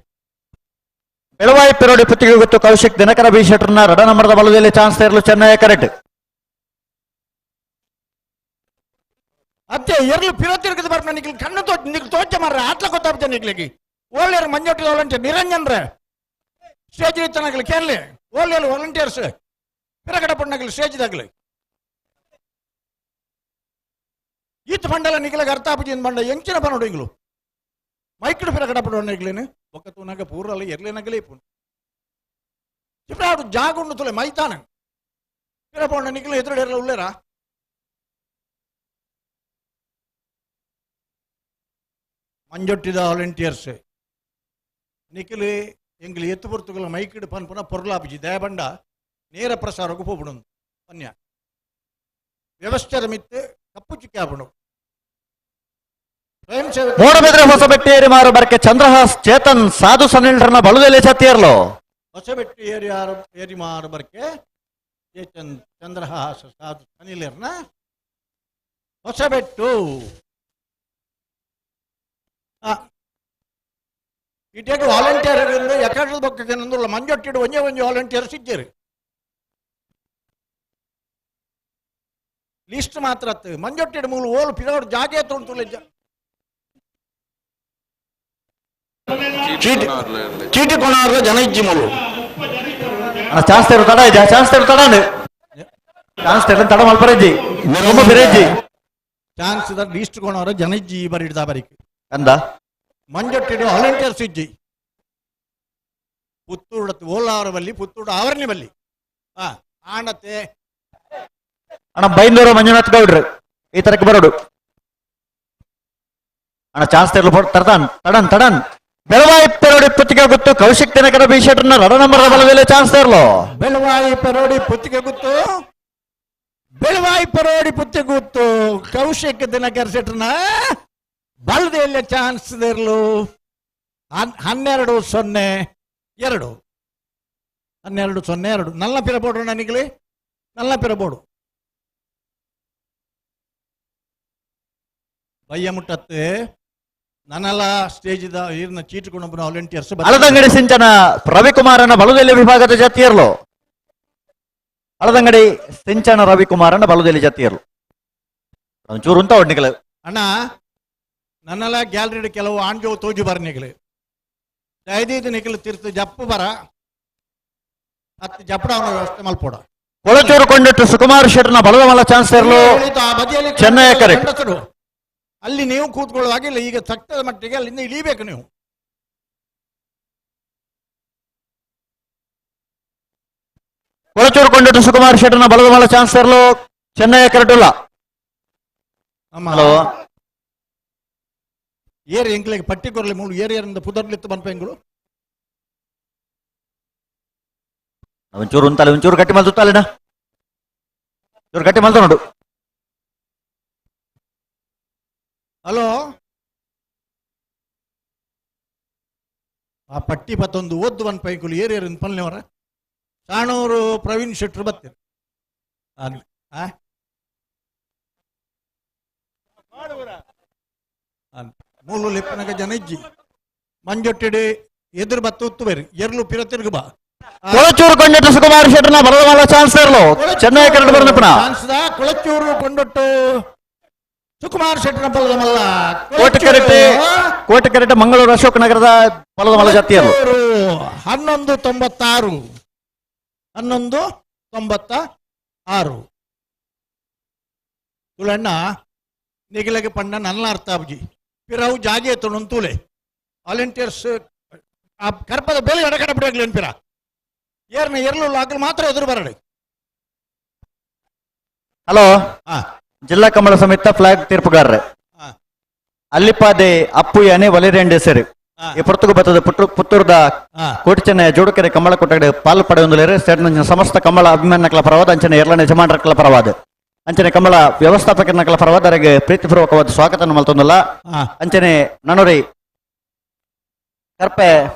ಬೆಳವಾಯಿ ಪೆರೋಡಿ ಪುತ್ತಿಗೆ ಗೊತ್ತು ಕೌಶಿಕ್ ದಿನಕರ ಬಿ ಶೆಟ್ಟರ್ನ ರಡ ನಂಬರದ ಬಲದಲ್ಲಿ ಚಾನ್ಸ್ ತರಲು ಚೆನ್ನೈ ಕರೆಕ್ಟ್. ಅತ್ತೆ ಎರ್ಲು ಪಿರೋತಿರ್ಗದ ಬರ್ನ ನಿಗ್ಲು ಕಣ್ಣು ತೋ ನಿಗ್ಲು ತೋಚ ಮಾರ್ರೆ ಆಟ್ಲ ಗೊತ್ತಾಗ್ತದೆ ನಿಗ್ಲಿಗೆ. ಒಳ್ಳೆಯರು ಮಂಜೊಟ್ಟಿ ವಾಲಂಟಿಯರ್ ನಿರಂಜನ್ ರೇ ಸ್ಟೇಜ್ ಇತ್ತನಾಗ್ಲಿ ಕೇಳಲಿ ಒಳ್ಳೆಯರು ವಾಲಂಟಿಯರ್ಸ್ ಪಿರಗಡ ಪಣ್ಣಗ್ಲಿ ಸ್ಟೇಜ್ ದಾಗ್ಲಿ ಈತ ಬಂಡಲ ನಿಗ್ಲಾಗ ಅರ್ಥ ಆಪುಜಿ ಬಂಡ ಎಂಚಿನ ಬನ್ನೋಡು ಇಂಗ್ಲು ಮೈಕ್ಡು ಪಿರಗಡ ಪಡೋಣ ನಿಗ್ಲೇನು ಒಕ್ಕ ತೂನಾಗ ಪೂರಲ್ಲ ಎರ್ಲೇನಾಗಲೇ ಇಪ್ಪು ಚಿಪ್ರಾಡು ಜಾಗುಂಡು ತುಲೆ ಮೈತಾನ ಪಿರಪೋಣ ನಿಗ್ಲು ಎದುರು ಎರ್ಲ ಉಳ್ಳೇರಾ. ಮಂಜೊಟ್ಟಿದ ವಾಲಂಟಿಯರ್ಸ್ ನಿಖಿಲ್ ಎಂಗ್ಲಿ ಎತ್ತು ಪೊರ್ತುಗಳ ಮೈಕಿಡು ಪನ್ಪುನ ಪೊರ್ಲಾಪಿಜಿ ದಯಬಂಡ ನೇರ ಪ್ರಸಾರಕ್ಕೆ ಪೋಪುಡು ಪನ್ಯ ವ್ಯವಸ್ಥೆದ ಮಿತ್ತು ಕಪ್ಪು ಚಿಕ್ಕಿ ಆಪುಂಡು. ಸ್ವಯಂ ಸೇವಕ ಮೂಡಬಿದ್ರೆ ಹೊಸಬೆಟ್ಟಿ ಮಾರು ಬರ್ಕೆ ಚಂದ್ರಹಾಸ್ ಚೇತನ್ ಸಾಧು ಸನಿಲ್ರನ್ನ ಬಲದಲ್ಲಿ ಚತ್ತಿಯರ್ಲು. ಹೊಸಬೆಟ್ಟಿ ಏರಿ ಮಾರು ಬರ್ಕೆ ಚೇತನ್ ಚಂದ್ರಹಾಸ್ ಸಾಧು ಸನಿಲರ್ನ ಹೊಸಬೆಟ್ಟು ಇಟೇಗೆ ವಾಲಂಟಿಯರ್ ಎಕಡೆ ಬೊಕ್ಕ ನಂದುಲ್ಲ ಮಂಜೊಟ್ಟಿಡು ಒಂಜೆ ಒಂಜಿ ವಾಲಂಟಿಯರ್ಸ್ ಇದ್ದೀರಿ ಲಿಸ್ಟ್ ಮಾತ್ರ ಮಂಜೊಟ್ಟಿಡು ಮೂಲು ಓಲು ಪಿರವಡು ಜಾಗೆ ತೊಂತುಲ್ಲ. ಚೀಟಿ ಕೊಣಾರ್ದ ಜನ ಇಜ್ಜಿ ಮೂಲು ಚಾನ್ಸ್ ತರು ತಡ ಚಾನ್ಸ್ ತರು ತಡ ಚಾನ್ಸ್ ತಡ ತಡ ಮಲ್ಪರೆಜ್ಜಿ ತುಂಬ ಬಿರೆಜ್ಜಿ ಚಾನ್ಸ್ ಲಿಸ್ಟ್ ಕೊಣಾರ ಜನ ಇಜ್ಜಿ ಬರಿಡ್ದ ಬರಿಕ್ ಅಂದ ಮಂಜೊಟ್ಟಿಡು ವಾಲಂಟಿಯರ್ಸ್ ಇಜ್ಜಿ ಪುತ್ತೂರು ಓಲಾವರ ಬಲ್ಲಿ ಪುತ್ತೂರು ಆವರಣಿ ಬಲ್ಲಿ ಆಣತೆ ಅಣ್ಣ ಬೈಂದೂರು ಮಂಜುನಾಥ್ ಗೌಡ್ರು ಈ ತರಕ್ಕೆ ಬರೋಡು ಅಣ್ಣ ಚಾನ್ಸ್ ತರಲು ತರ್ತಾನ್ ತಡನ್ ತಡನ್. ಬೆಳವಾಯಿ ಪೆರೋಡಿ ಪುತ್ತಿಗೆ ಗೊತ್ತು ಕೌಶಿಕ್ ದಿನಕರ ಬಿ ಶೆಟ್ಟರ್ನ ರಡ ನಂಬರ್ ಬಲದಲ್ಲಿ ಚಾನ್ಸ್ ತರಲು. ಬೆಳವಾಯಿ ಪೆರೋಡಿ ಪುತ್ತಿಗೆ ಗೊತ್ತು ಬೆಳವಾಯಿ ಪೆರೋಡಿ ಪುತ್ತಿಗೆ ಗೊತ್ತು ಕೌಶಿಕ್ ದಿನಕರ ಶೆಟ್ಟರ್ನ ಬಲದಲ್ಲಿ ಚಾನ್ಸ್ ಇರಲು 12-0-2 12-0-2 ನಲ್ಲ ಪಿರಬೋಡು ನನಗಲಿ ನಲ್ಲ ಪಿರಬೋಡು ಬಯ್ಯ ಮುಟ್ಟತ್ತೆ ನನ್ನಲ್ಲ ಸ್ಟೇಜ್ ಈರ್ನ ಚೀಟು ಕೊಂಡೊಬ್ಬನ ವಾಲಂಟಿಯರ್ಸ್ ಅಳದಂಗಡಿ ಸಿಂಚನ ರವಿಕುಮಾರನ ಬಲದಲ್ಲಿ ವಿಭಾಗದ ಜಾತಿಯರ್ಲು. ಅಳದಂಗಡಿ ಸಿಂಚನ ರವಿಕುಮಾರನ ಬಲದಲ್ಲಿ ಜಾತಿಯರ್ಲು ಒಂಚೂರು ಉಂತ ಒಡ್ನಿಗಲು. ಅಣ್ಣ ನನ್ನೆಲ್ಲ ಗ್ಯಾಲರಿ ಕೆಲವು ಆಂಜೋ ತೋಜು ಬರ ನಿಗಲು ದಯದೀದು ನಿಗಲು ತೀರ್ತು ಜಪ್ಪು ಬರ ಅತ್ತು ಜಪ್ಪಡ ವ್ಯವಸ್ಥೆ ಮಲ್ಪೋಡ. ಕೊಳಚೂರು ಕೊಂಡಿಟ್ಟು ಸುಕುಮಾರ್ ಶೆಟ್ಟರ್ನ ಬಲದ ಮಲ್ಲ ಚಾನ್ಸ್ ಇರಲು ಚೆನ್ನೈ ಕರೆಕ್ಟ್. ಅಲ್ಲಿ ನೀವು ಕೂತ್ಕೊಳ್ಳುವಾಗಿಲ್ಲ ಈಗ ತಕ್ಕದ ಮಟ್ಟಿಗೆ ಅಲ್ಲಿಂದ ಇಳಿಬೇಕು ನೀವು. ಕೊಳಚೂರು ಕೊಂಡಟ್ಟು ಸುಕುಮಾರ್ ಶೆಟ್ಟನ ಬಲದ ಮಲ್ಲ ಚಾನ್ಸರ್ಲು ಚೆನ್ನೈ ಕರಟುಲ್ಲ. ಹಲೋ ಏರ್ ಎಂಕ್ಲೆಗ್ ಪಟ್ಟಿ ಕೊರ್ಲೆ ಮೂಲು ಏರ್ ಏರಿಂದ ಪುದರ್ಲಿತ್ತು ಪನ್ಪೆಂಗುಳು. ಒಂಚೂರು ಉಂತಾಲೆ, ಒಂಚೂರು ಗಟ್ಟಿ ಮಲ್ತುತ್ತಾಲೆನ, ಚೂರು ಗಟ್ಟಿ ಮಲ್ತ ನೋಡು. ಹಲೋ ಆ ಪಟ್ಟಿ ಪತ್ತೊಂದು ಓದ್ದು ಪನ್ಪೆಂಗುಳು ಏರ್ ಏರಿಂದ ಪನ್ಲೆವರ ಸಾಣೂರು ಪ್ರವೀಣ್ ಶೆಟ್ರು ಬತ್ತೀರಿ ಆ ಮೂಲು ಲೆಪ್ಪನಗ ಜನ ಇಜ್ಜಿ ಮಂಜೊಟ್ಟಿಡಿ ಎದುರು ಬತ್ತ ಉತ್ತು ಬೇರೆ ಎರ್ಲು ಪಿರ ತಿರುಗು ಬಾ. ಕೊಳಚೂರು ಕೊಂಡಟ್ಟು ಸುಕುಮಾರ್ ಶೆಟ್ಟನ ಬಲದ ಮಲ್ಲ ಚಾನ್ಸರ್ಲು ಚೆನ್ನೈ ಕರಡು ಬರ್ನಪ್ಪನ. ಕೊಳಚೂರು ಕೊಂಡೊಟ್ಟು ಸುಕುಮಾರ್ ಶೆಟ್ಟನ ಬಲದ ಮಲ್ಲ. ಕೋಟೆಕೆರೆಟೆ ಕೋಟೆಕೆರೆಟೆ ಮಂಗಳೂರು ಅಶೋಕ್ ನಗರದ ಬಲದ ಮಲ್ಲ ಜಾತಿಯರು. 11:96 11:96 ತುಳಣ್ಣ ನಿಗಲಗೆ ಪಣ್ಣ ನನ್ನ ಅರ್ಥ ಅಬ್ಜಿ ಪಿರವು ಜಾಗೆ ತೂಲೆ ವಾಲಂಟಿಯರ್ಸ್ ಆ ಕರ್ಪದ ಬೇಲೆ ಎಡಕಡೆ ಬಿಡಗ್ಲಿ ಪಿರ ಏರ್ನ ಎರ್ಲು ಆಗಲು ಮಾತ್ರ ಎದುರು ಬರಡಿ. ಹಲೋ ಜಿಲ್ಲಾ ಕಮಲ ಸಮಿತ ಫ್ಲಾಗ್ ತೀರ್ಪುಗಾರರೆ ಅಲ್ಲಿಪಾದೆ ಅಪ್ಪು ಯಾನೆ ವಲೇರಿಯನ್ ಸೇರಿ ಈ ಪೊರ್ತುಗು ಬತ್ತದ ಪುತ್ತೂರ್ದ ಕೋಟಿచెನ್ನಯ ಜೋಡುಕೆರೆ ಕಮಲ ಕೊಟ್ಟಗಡೆ ಪಾಲು ಪಡೆಯೊಂದುಲೇರು ಸೇರಿನ ಸಮಸ್ತ ಕಮಲ ಅಭಿಮಾನಿಗಳ ಪರವಾದ ಅಂಚನೆ ಎರಲನೆ ಯಜಮಾನರ ಪರವಾದ ಅಂಚನೆ ಕಮಲ ವ್ಯವಸ್ಥಾಪಕರ ಪರವಾದ ಅರೆಗೆ ಪ್ರೀತಿಪೂರ್ವಕವಾದ ಸ್ವಾಗತ ಮಲ್ತೊಂದಲ್ಲ. ಅಂಚನೆ ನನೋರಿ ಕರ್ಪೆ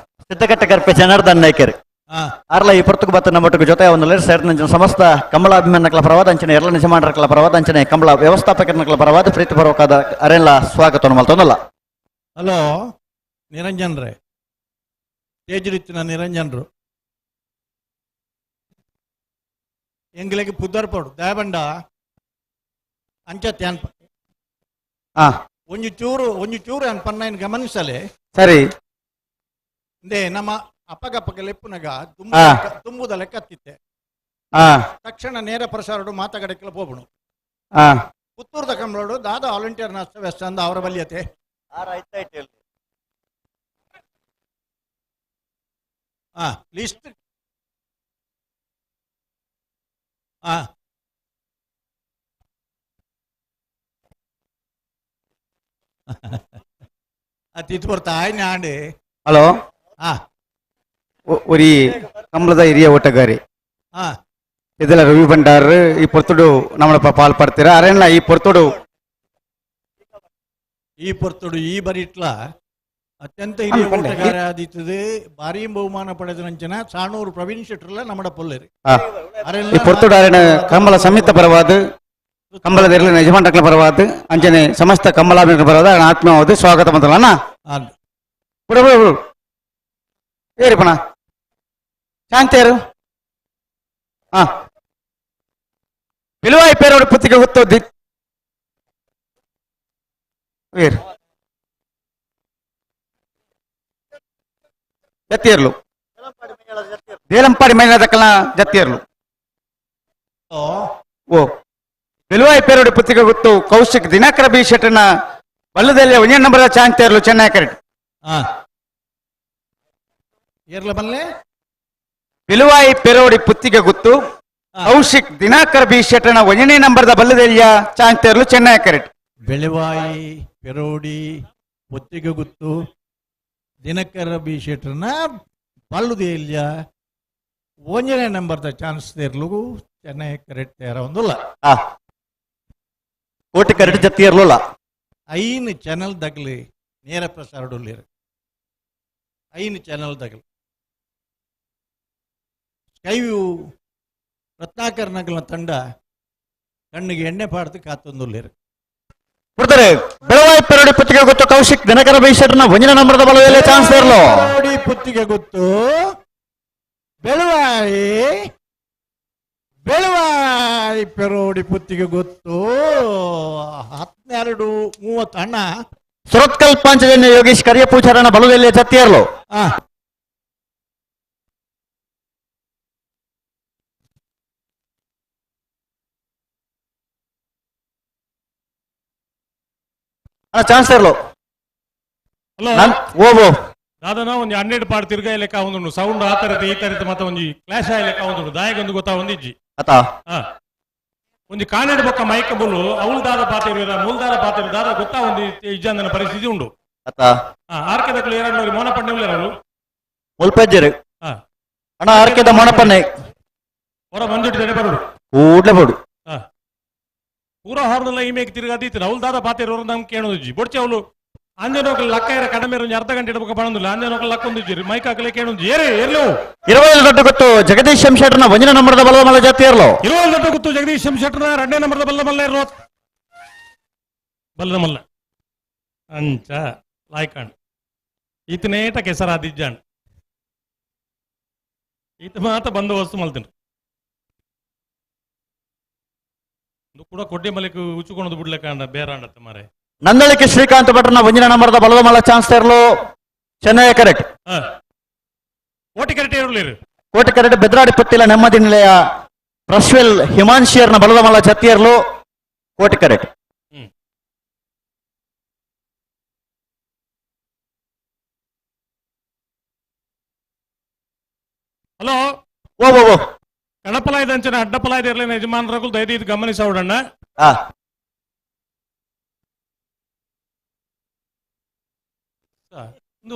ಸಿದ್ದಕಟ್ಟೆ ಕರ್ಪೆ ಜನಾರ್ದನ್ ನಾಯ್ಕರ್ ಆರ್ಲ ಈ ಪೊರ್ತುಗು ಬತ್ತ ನಮ್ಮೊಟ್ಟಿಗೆ ಜೊತೆ ಒಂದು ಸೇರಿದ ಸಮಸ್ತ ಕಮಲ ಅಭಿಮಾನಿಗಳ ಪರವಾದ ಅಂಚನೆ ಎರಲನೆ ಯಜಮಾನರ ಪರವಾದ ಅಂಚನೆ ಕಮಲ ವ್ಯವಸ್ಥಾಪಕರ ಪರವಾದ ಪ್ರೀತಿಪೂರ್ವಕವಾದ ಅರೆಲ್ಲ ಸ್ವಾಗತ ಮಲ್ತೊಂದಲ್ಲ. ಹಲೋ ನಿರಂಜನ್ ರೇ ತೇಜರಿತ್ತಿನ ನಿರಂಜನ್ರು ಎಂಗ್ಲೆಗ್ ಪುದರ್ ಪೋಡು ದಯಬಂಡ ಅಂಚ ತ್ಯಾನ್ ಒಂಜಿ ಚೂರು ಒಂಜಿ ಚೂರು ಅನ್ ಪನ್ನೈನ್ ಗಮನಿಸಲೆ ಸರಿ ಇಂದೇ ನಮ್ಮ ಅಪ್ಪಗಪ್ಪಗೆ ಲೆಪ್ಪುನಗ ತುಂಬುದ ಲೆಕ್ಕತ್ತಿತ್ತೆ ತಕ್ಷಣ ನೇರ ಪ್ರಸಾರಡು ಮಾತಾಗಡಕ್ಕೆಲ್ಲ ಹೋಗ್ಬಿಡು ಪುತ್ತೂರ್ದ ಕಂಬಳೋಡು ದಾದಾ ವಾಲಂಟಿಯರ್ ನಾಸ್ತ ವೆಸ್ಟ್ ಅಂದ ಅವರ ಬಲಿಯತೆ ಲಿಸ್ಟ್ ಅತಿ ಹಲೋ ಒರಿ ಕಂಬಳದ ಹಿರಿಯ ಓಟಗಾರಿ ಇದೆಲ್ಲ ರವಿ ಭಂಡಾರ್ ಈ ಪೊರ್ತುಡು ನಮ್ಮಳಪ್ಪ ಪಾಲ್ ಪಡ್ತೀರಾ ಅರೇನ ಈ ಪೊರ್ತುಡು ಈ ಪೊರ್ತುಡು ಈ ಬರಿಟ್ಲ ಅತ್ಯಂತ ಹಿರಿಯ ಓಟಗಾರ ಆದಿತ್ತದೆ ಭಾರಿ ಬಹುಮಾನ ಪಡೆದ ನಂಚನ ಸಾಣೂರು ಪ್ರವೀಣ್ ಶೆಟ್ಟರ್ಲ ನಮ್ಮಡ ಪೊಲ್ಲೇರಿ ಈ ಪೊರ್ತುಡು ಅರೇನ ಕಂಬಳ ಸಮಿತ ಪರವಾದ ಕಂಬಳದ ಇರಲಿ ಯಜಮಾನರ ಪರವಾದ ಅಂಚನೆ ಸಮಸ್ತ ಕಂಬಳಾಭಿಮಾನಿಗಳ ಪರವಾದ ಆತ್ಮೀಯವಾದ ಸ್ವಾಗತ ಮಂತಲಣ್ಣ. ಬಿಡು ಬಿಡು ಬಿಡು ಏರಿಪಣ ಶಾಂತಿಯರು ಹಾ ಬಿಲುವಾಯಿ ಪೇರೋಡು ಪುತ್ತಿಗೆ ಗೊತ್ತೋದಿ ಏರು ಜತ್ತಿಯರ್ಲು ದೇಲಂಪಾಡಿ ಮೈನ ದಕ್ಕಲ ಜತ್ತಿಯರ್ಲು ಓ ಬಿಲುವಾಯಿ ಪೇರೋಡು ಪುತ್ತಿಗೆ ಗೊತ್ತು ಕೌಶಿಕ್ ದಿನಾಕರ ಬಿ ಶೆಟ್ಟನ ಬಲ್ಲದಲ್ಲಿ ಒಂದೇ number ಚಾಂತಿಯರ್ಲು Chennai correct ಬಿಲುವಾಯಿ ಪೆರೋಡಿ Puttige Guttu Kaushik Dinakar B ಶೆಟ್ಟನ ಒಂದನೇ ನಂಬರ್ದ ಬಲ್ಲದೆಲ್ಲಿಯ ಚಾಂತೇರ್ಲು ಚೆನ್ನೈ ಕರೆಕ್ಟ್. ಬೆಳೆವಾಯಿ ಪೆರೋಡಿ ಪುತ್ತಿಗೆ ಗುತ್ತು ದಿನಕರ ಬಿ ಶೆಟ್ಟನ ಬಲ್ಲುದೆಲ್ಲಿಯ ಒಂದನೇ ನಂಬರ್ದ ಚಾನ್ಸ್ ತೇರ್ಲು ಚೆನ್ನೈ ಕರೆಕ್ಟ್ ತೇರ ಒಂದುಲ್ಲ ಕೋಟಿ ಕರೆಕ್ಟ್ ಜತ್ತಿಯರ್ಲಲ್ಲ 5 ಚಾನೆಲ್ ದಗಲಿ ನೇರ ಪ್ರಸಾರಡುಲ್ಲೇರು 5 ಚಾನೆಲ್ ದಗಲಿ ಸ್ಕೈವ್ಯೂ ರತ್ನಾಕರ್ ನಗಲ ತಂಡ ಕಣ್ಣಿಗೆ ಎಣ್ಣೆ ಪಾಡ್ದು ಕಾತೊಂದುಲ್ಲೇರು. ಬೆಳವಾಯಿ ಪೆರೋಡಿ ಪುತ್ತಿಗೆ ಗೊತ್ತು ಕೌಶಿಕ್ ದಿನಕರ ಬೈಶೆಟ್ಟನ ಒಂದಿನ ನಂಬರ್ದ ಬಲದಲ್ಲಿ ಚಾನ್ಸ್ ಇರಲು ಪೆರೋಡಿ ಪುತ್ತಿಗೆ ಗೊತ್ತು ಬೆಳವಾಯಿ ಬೆಳವಾಯಿ ಪೆರೋಡಿ ಪುತ್ತಿಗೆ ಗೊತ್ತು 12:30 ಅಣ್ಣ. ಸುರತ್ಕಲ್ ಪಾಂಚಜನ್ಯ ಯೋಗೇಶ್ ಕರಿಯಪೂಚಾರನ ಬಲದಲ್ಲಿ ಜತ್ತಿಯರ್ಲು. ಚಾನ್ಸ್ ಇರ್ಲು ಓ ದಾದನ ಒಂಜಿ ಹನ್ನೆರಡು ಪಾಡ್ ತಿರ್ಗ ಲೆಕ್ಕ ಒಂದು ಸೌಂಡ್ ಆ ತರತೆ ಈ ತರತೆ ಮತ್ತೆ ಒಂಜಿ ಕ್ಲಾಶ್ ಆಯ ಲೆಕ್ಕ ಒಂದು ದಾಯಗೊಂದು ಗೊತ್ತಾ ಒಂದಿಜ್ಜಿ ಅತ ಒಂಜಿ ಕಾನೆಡ್ ಬೊಕ್ಕ ಮೈಕ್ ಬುಲು ಅವಳು ದಾದ ಪಾತಿರ ಮೂಲ್ದಾರ ಪಾತಿರ ದಾದ ಗೊತ್ತಾ ಒಂದು ಇಜ್ಜಂದನ ಪರಿಸ್ಥಿತಿ ಉಂಡು ಅತ ಆರ್ಕೆದಕ್ಕಲು ಎರಡು ಮೋನಪಣ್ಣೆ ಉಳ್ಳರು ಮುಲ್ಪಜ್ಜರು ಅಣ್ಣ ಆರ್ಕೆದ ಮೋನಪಣ್ಣೆ ಹೊರ ಮಂಜುಟಿ ತಡೆ ಬರೋಡು ಕೂಡ್ಲೆ ಬೋಡು ಪೂರ ಹಾರ್ನಲ್ಲ ಈ ಮೇಕ್ ತಿರುಗಾದೀತು ಅವಳು ದಾದ ಪಾತಿರೋರು ನಮ್ಗೆ ಕೇಳೋದಿಜ್ಜಿ ಬೊಡ್ಚೆ ಅವಳು ಆಂಜನೋಕಲ್ ಲಕ್ಕ ಇರ ಕಡಿಮೆ ಒಂಜಿ ಅರ್ಧ ಗಂಟೆ ಇಡಬೇಕು ಬಣಂದಿಲ್ಲ ಆಂಜನೋಕಲ್ ಲಕ್ಕ ಒಂದು ಮೈಕ್ ಹಾಕಲೆ ಕೇಳೊಂದು ಏರೇ ಎಲ್ಲೋ 20 ದೊಡ್ಡ ಗೊತ್ತು ಜಗದೀಶ್ ಶೆಟ್ಟರ್ನ ಒಂದನೇ ನಂಬರ್ದ ಬಲ್ಲ ಮಲ್ಲ ಜಾತಿ ಇರಲು 20 ದೊಡ್ಡ ಗೊತ್ತು ಜಗದೀಶ್ ಶೆಟ್ಟರ್ನ ಎರಡನೇ ನಂಬರ್ದ ಬಲ್ಲ ಮಲ್ಲ ಇರೋ ಬಲ್ಲ ಮಲ್ಲ ಅಂಚ ಲಾಯ್ಕಾಂಡ್ ಈತನೇಟ ಕೆಸರಾದಿಜ್ಜಾಂಡ್ ಈತ ಮಾತ ಬಂದೋಬಸ್ತು ಮಲ್ತೀನಿ ಕೂಡ ಕೊಡ್ಡೆ ಮಲಿಕ್ ಉಚ್ಚುಕೊಂಡು ಬಿಡ್ಲಕ್ಕ ಬೇರಾಂಡತ್ತ ಮಾರೆ. ನಂದಳಿಕೆ ಶ್ರೀಕಾಂತ್ ಭಟ್ರನ ಒಂದಿನ ನಂಬರ್ದ ಬಲದ ಮಲ್ಲ ಚಾನ್ಸ್ ತೇರ್ಲು ಚೆನ್ನೈ ಕರೆಕ್ಟ್. ಕೋಟಿ ಕರೆಕ್ಟ್ ಇರಲಿರು. ಕೋಟಿ ಕರೆಕ್ಟ್ ಬೆದ್ರಾಡಿ ಪತ್ತಿಲ ನೆಮ್ಮದಿ ನಿಲಯ ಪ್ರಶ್ವೆಲ್ ಹಿಮಾಂಶಿಯರ್ನ ಬಲದ ಮಲ್ಲ ಜತ್ತಿಯರ್ಲು ಕೋಟಿ ಕರೆಕ್ಟ್. ಹಲೋ ಓ ಓ ಓ ಕಣಪಲಾಯ್ದಂಚನ ಅಡ್ಡಪಲಾಯ್ದ ಇರಲಿಲ್ಲ ಯಜಮಾನರಗಳು ದಯದೀದು ಗಮನಿಸೋಡಣ್ಣ.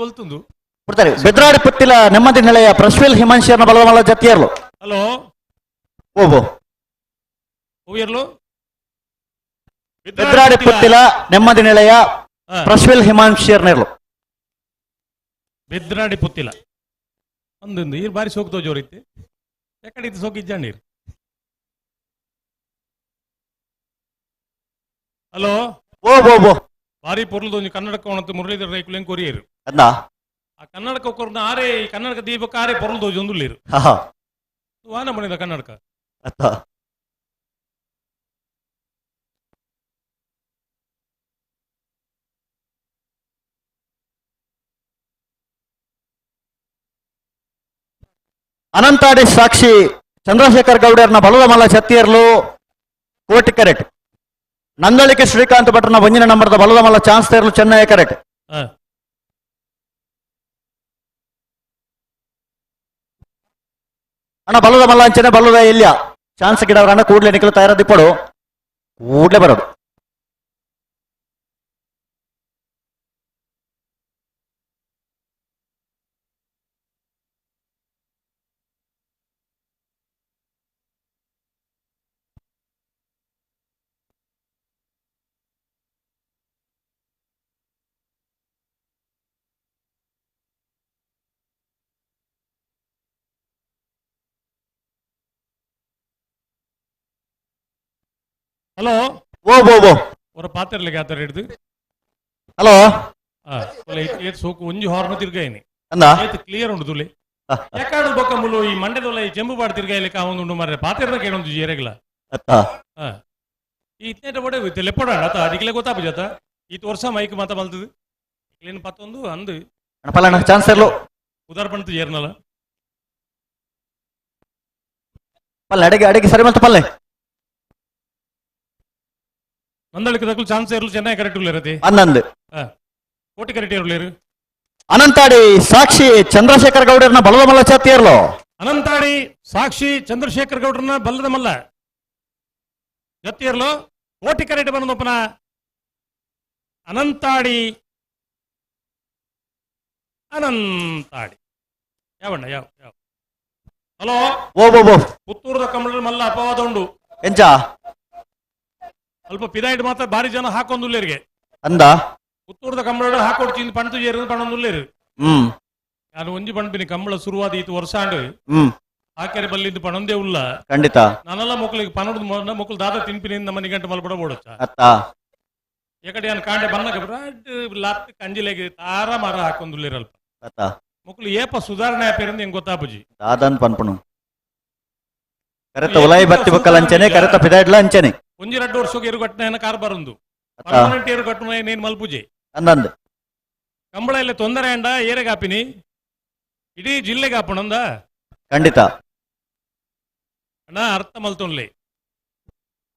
ಒಲ್ತುಂದು ಕೊಡ್ತಾರೆ ಬೆದ್ರಾಡಿ ಪತ್ತಿಲ ನೆಮ್ಮದಿ ನಿಲಯ ಪ್ರಶ್ವೆಲ್ ಹಿಮಾಂಶಿಯರ್ನ ಬಲದ ಮಲ್ಲ ಜತ್ತಿಯರ್ಲು. ಹಲೋ ಓ ಓ ಇರ್ಲು ಬೆದ್ರಾಡಿ ಪತ್ತಿಲ ನೆಮ್ಮದಿ ನಿಲಯ ಪ್ರಶ್ವೆಲ್ ಹಿಮಾಂಶಿಯರ್ನ ಇರ್ಲು. ಬೆದ್ರಾಡಿ ಪುತ್ತಿಲ ಒಂದೊಂದು ಈ ಬಾರಿ ಸೋಕ್ತೋ ಜೋರಿತ್ತು ಎಕಡೆ ಇದು ಸೋಕಿಜ್ಜ ನೀರು. ಹಲೋ ಓ ಓ ಓ ಬಾರಿ ಪೊರ್ಲದ ಒಂಜಿ ಕನ್ನಡಕ ಉಣತ್ತು ಮುರಳೀಧರ ರೈಕುಲೆನ್ ಕೊರಿಯರು ಅಂದ ಆ ಕನ್ನಡಕ ಕೊರ್ನ ಆರೆ ಈ ಕನ್ನಡಕ ದೀಪಕ್ಕೆ ಆರೆ ಪೊರ್ಲದ ಒಂದುಳ್ಳೇರು ವಾನ ಮಣಿದ ಕನ್ನಡಕ. ಅತ್ತ ಅನಂತಾಡಿ ಸಾಕ್ಷಿ ಚಂದ್ರಶೇಖರ್ ಗೌಡರ್ನ ಬಲದ ಮಲ್ಲ ಛತ್ತಿಯರ್ಲು ಕೋಟಿ ಕರೆಕ್ಟ್. ನಂದಳಿಕೆ ಶ್ರೀಕಾಂತ್ ಭಟ್ರನ ಒಂದಿನ ನಂಬರ್ದ ಬಲದ ಮಲ್ಲ ಚಾನ್ಸ್ ತೇರ್ಲು ಚೆನ್ನೈ ಕರೆಕ್ಟ್. ಅಣ್ಣ ಬಲದ ಮಲ್ಲ ಅಂಚನೆ ಬಲ್ಲದ ಇಲ್ಲ ಚಾನ್ಸ್ ಗಿಡವರ ಅಣ್ಣ ಕೂಡ್ಲೆ ನಿಖಲು ತಯಾರದಿಪ್ಪಡು ಕೂಡ್ಲೆ ಬರೋದು. ಹಲೋ ಓ ಓ ಓ ಅವರ ಪಾತ್ರಲಿಗೆ ಆತರ ಹಿಡಿದು. ಹಲೋ ಏತ್ ಸೋಕು ಒಂಜಿ ಹಾರ್ನ್ ತಿರ್ಗಾಯಿನಿ ಅಂದ ಏತ್ ಕ್ಲಿಯರ್ ಉಂಡು ತುಲಿ ಯಾಕಾಡು ಬೊಕ್ಕ ಮುಲು ಈ ಮಂಡ್ಯದೊಲ್ಲ ಈ ಚೆಂಬು ಪಾಡ್ ತಿರ್ಗಾಯಿಲಿಕ್ಕೆ ಅವನು ಮಾರ್ರೆ ಪಾತ್ರನ ಕೇಳೊಂದು ಜೇರೆಗ್ಲ. ಈ ಇತ್ನೇಟ ಬಡೆ ಲೆಪ್ಪಡ ಆತ ಅದಿಕ್ಲೆ ಗೊತ್ತಾಪು ಜಾತ ಈತ ವರ್ಷ ಮೈಕ್ ಮಾತ ಮಲ್ತದು ಇಕ್ಲೇನು ಪತ್ತೊಂದು ಅಂದು ಪಲಣ ಚಾನ್ಸ್ ಇರ್ಲು ಉದಾರ್ಪಣೆ ಜೇರ್ನಲ್ಲ ಪಲ್ಲೆ ಅಡಿಗೆ ಅಡಿಗೆ ಸರಿ ಮಲ್ತು ಪಲ್ಲೆ ನಂದಳಿಕೆ ದಕ್ಕಲು ಚಾನ್ಸ್ ಇರಲು ಚೆನ್ನೈ ಕರೆಕ್ಟ್ ಇರತ್ತೆ ಹನ್ನೊಂದು ಕೋಟಿ ಕರೆಕ್ಟ್ ಇರಲೇರು. ಅನಂತಾಡಿ ಸಾಕ್ಷಿ ಚಂದ್ರಶೇಖರ್ ಗೌಡರನ್ನ ಬಲದ ಮಲ್ಲ ಛಾತಿಯರ್ಲು. ಅನಂತಾಡಿ ಸಾಕ್ಷಿ ಚಂದ್ರಶೇಖರ್ ಗೌಡರನ್ನ ಬಲ್ಲದ ಮಲ್ಲ ಜತ್ತಿಯರ್ಲು ಕೋಟಿ ಕರೆಕ್ಟ್ ಬಂದೊಪ್ಪನ ಅನಂತಾಡಿ ಅನಂತಾಡಿ ಯಾವಣ್ಣ ಯಾವ ಯಾವ ಹಲೋ ಓ ಓ ಓ ಪುತ್ತೂರದ ಕಮಲ ಮಲ್ಲ ಅಪವಾದ ಉಂಡು ಎಂಚ ಅಲ್ಪ ಪಿದಾಯಿಡ್ ಮಾತ್ರ ಬಾರಿ ಜನ ಹಾಕೊಂದುಲ್ಲೇರಿಗೆ ಅಂದ ಪುತ್ತೂರದ ಕಂಬಳ ಹಾಕೊಡ್ತೀನಿ ಪಣತು ಜೇರು ಪಣೊಂದುಲ್ಲೇರು. ನಾನು ಒಂಜಿ ಪಣ್ಪಿನಿ ಕಂಬಳ ಶುರುವಾದ ಈತ ವರ್ಷ ಆಂಡ್ ಹಾಕೆರೆ ಬಲ್ಲಿದ್ದು ಪಣೊಂದೇ ಉಲ್ಲ ಖಂಡಿತ ನಾನೆಲ್ಲ ಮಕ್ಕಳಿಗೆ ಪಣೊಡ್ದು ಮಕ್ಕಳು ದಾದ ತಿನ್ಪಿನಿ ನಮ್ಮ ಗಂಟೆ ಮಲ್ಪಡ ಬೋಡಚ್ಚ ಎಕಡೆ ನಾನು ಕಾಂಡೆ ಬನ್ನಗ ಲಾತ್ ಕಂಜಿಲೆಗೆ ತಾರ ಮಾರ ಹಾಕೊಂದುಲ್ಲೇರಲ್ಪ ಮಕ್ಕಳು ಏಪ ಸುಧಾರಣೆ ಆಪೇರಿಂದ ಹೆಂಗ್ ಗೊತ್ತಾಪುಜಿ ದಾದನ್ ಪನ್ಪುನು ಕರೆತ ಉಲಾಯಿ ಬತ್ತಿ ಬಕ್ಕಲ್ ಅಂಚನೆ ಕರೆತ ಪಿದಾಯಿಡ್ಲ ಅಂಚನೆ ಒಂಜಿ ರಡ್ಡು ವರ್ಷಕ್ಕೆ ಏರುಗಟ್ಟನೆ ಕಾರ್ ಬರಂದು ಪರ್ಮನೆಂಟ್ ಏರುಗಟ್ಟನೆ ನೇನು ಮಲ್ಪುಜೆ ಅಂದಂದು ಕಂಬಳ ಇಲ್ಲ ತೊಂದರೆ ಅಂಡ ಏರೆಗಾಪಿನಿ ಇಡೀ ಜಿಲ್ಲೆಗೆ ಆಪಣಂದ ಖಂಡಿತ ಅಣ್ಣ ಅರ್ಥ ಮಲ್ತೊನ್ಲೆ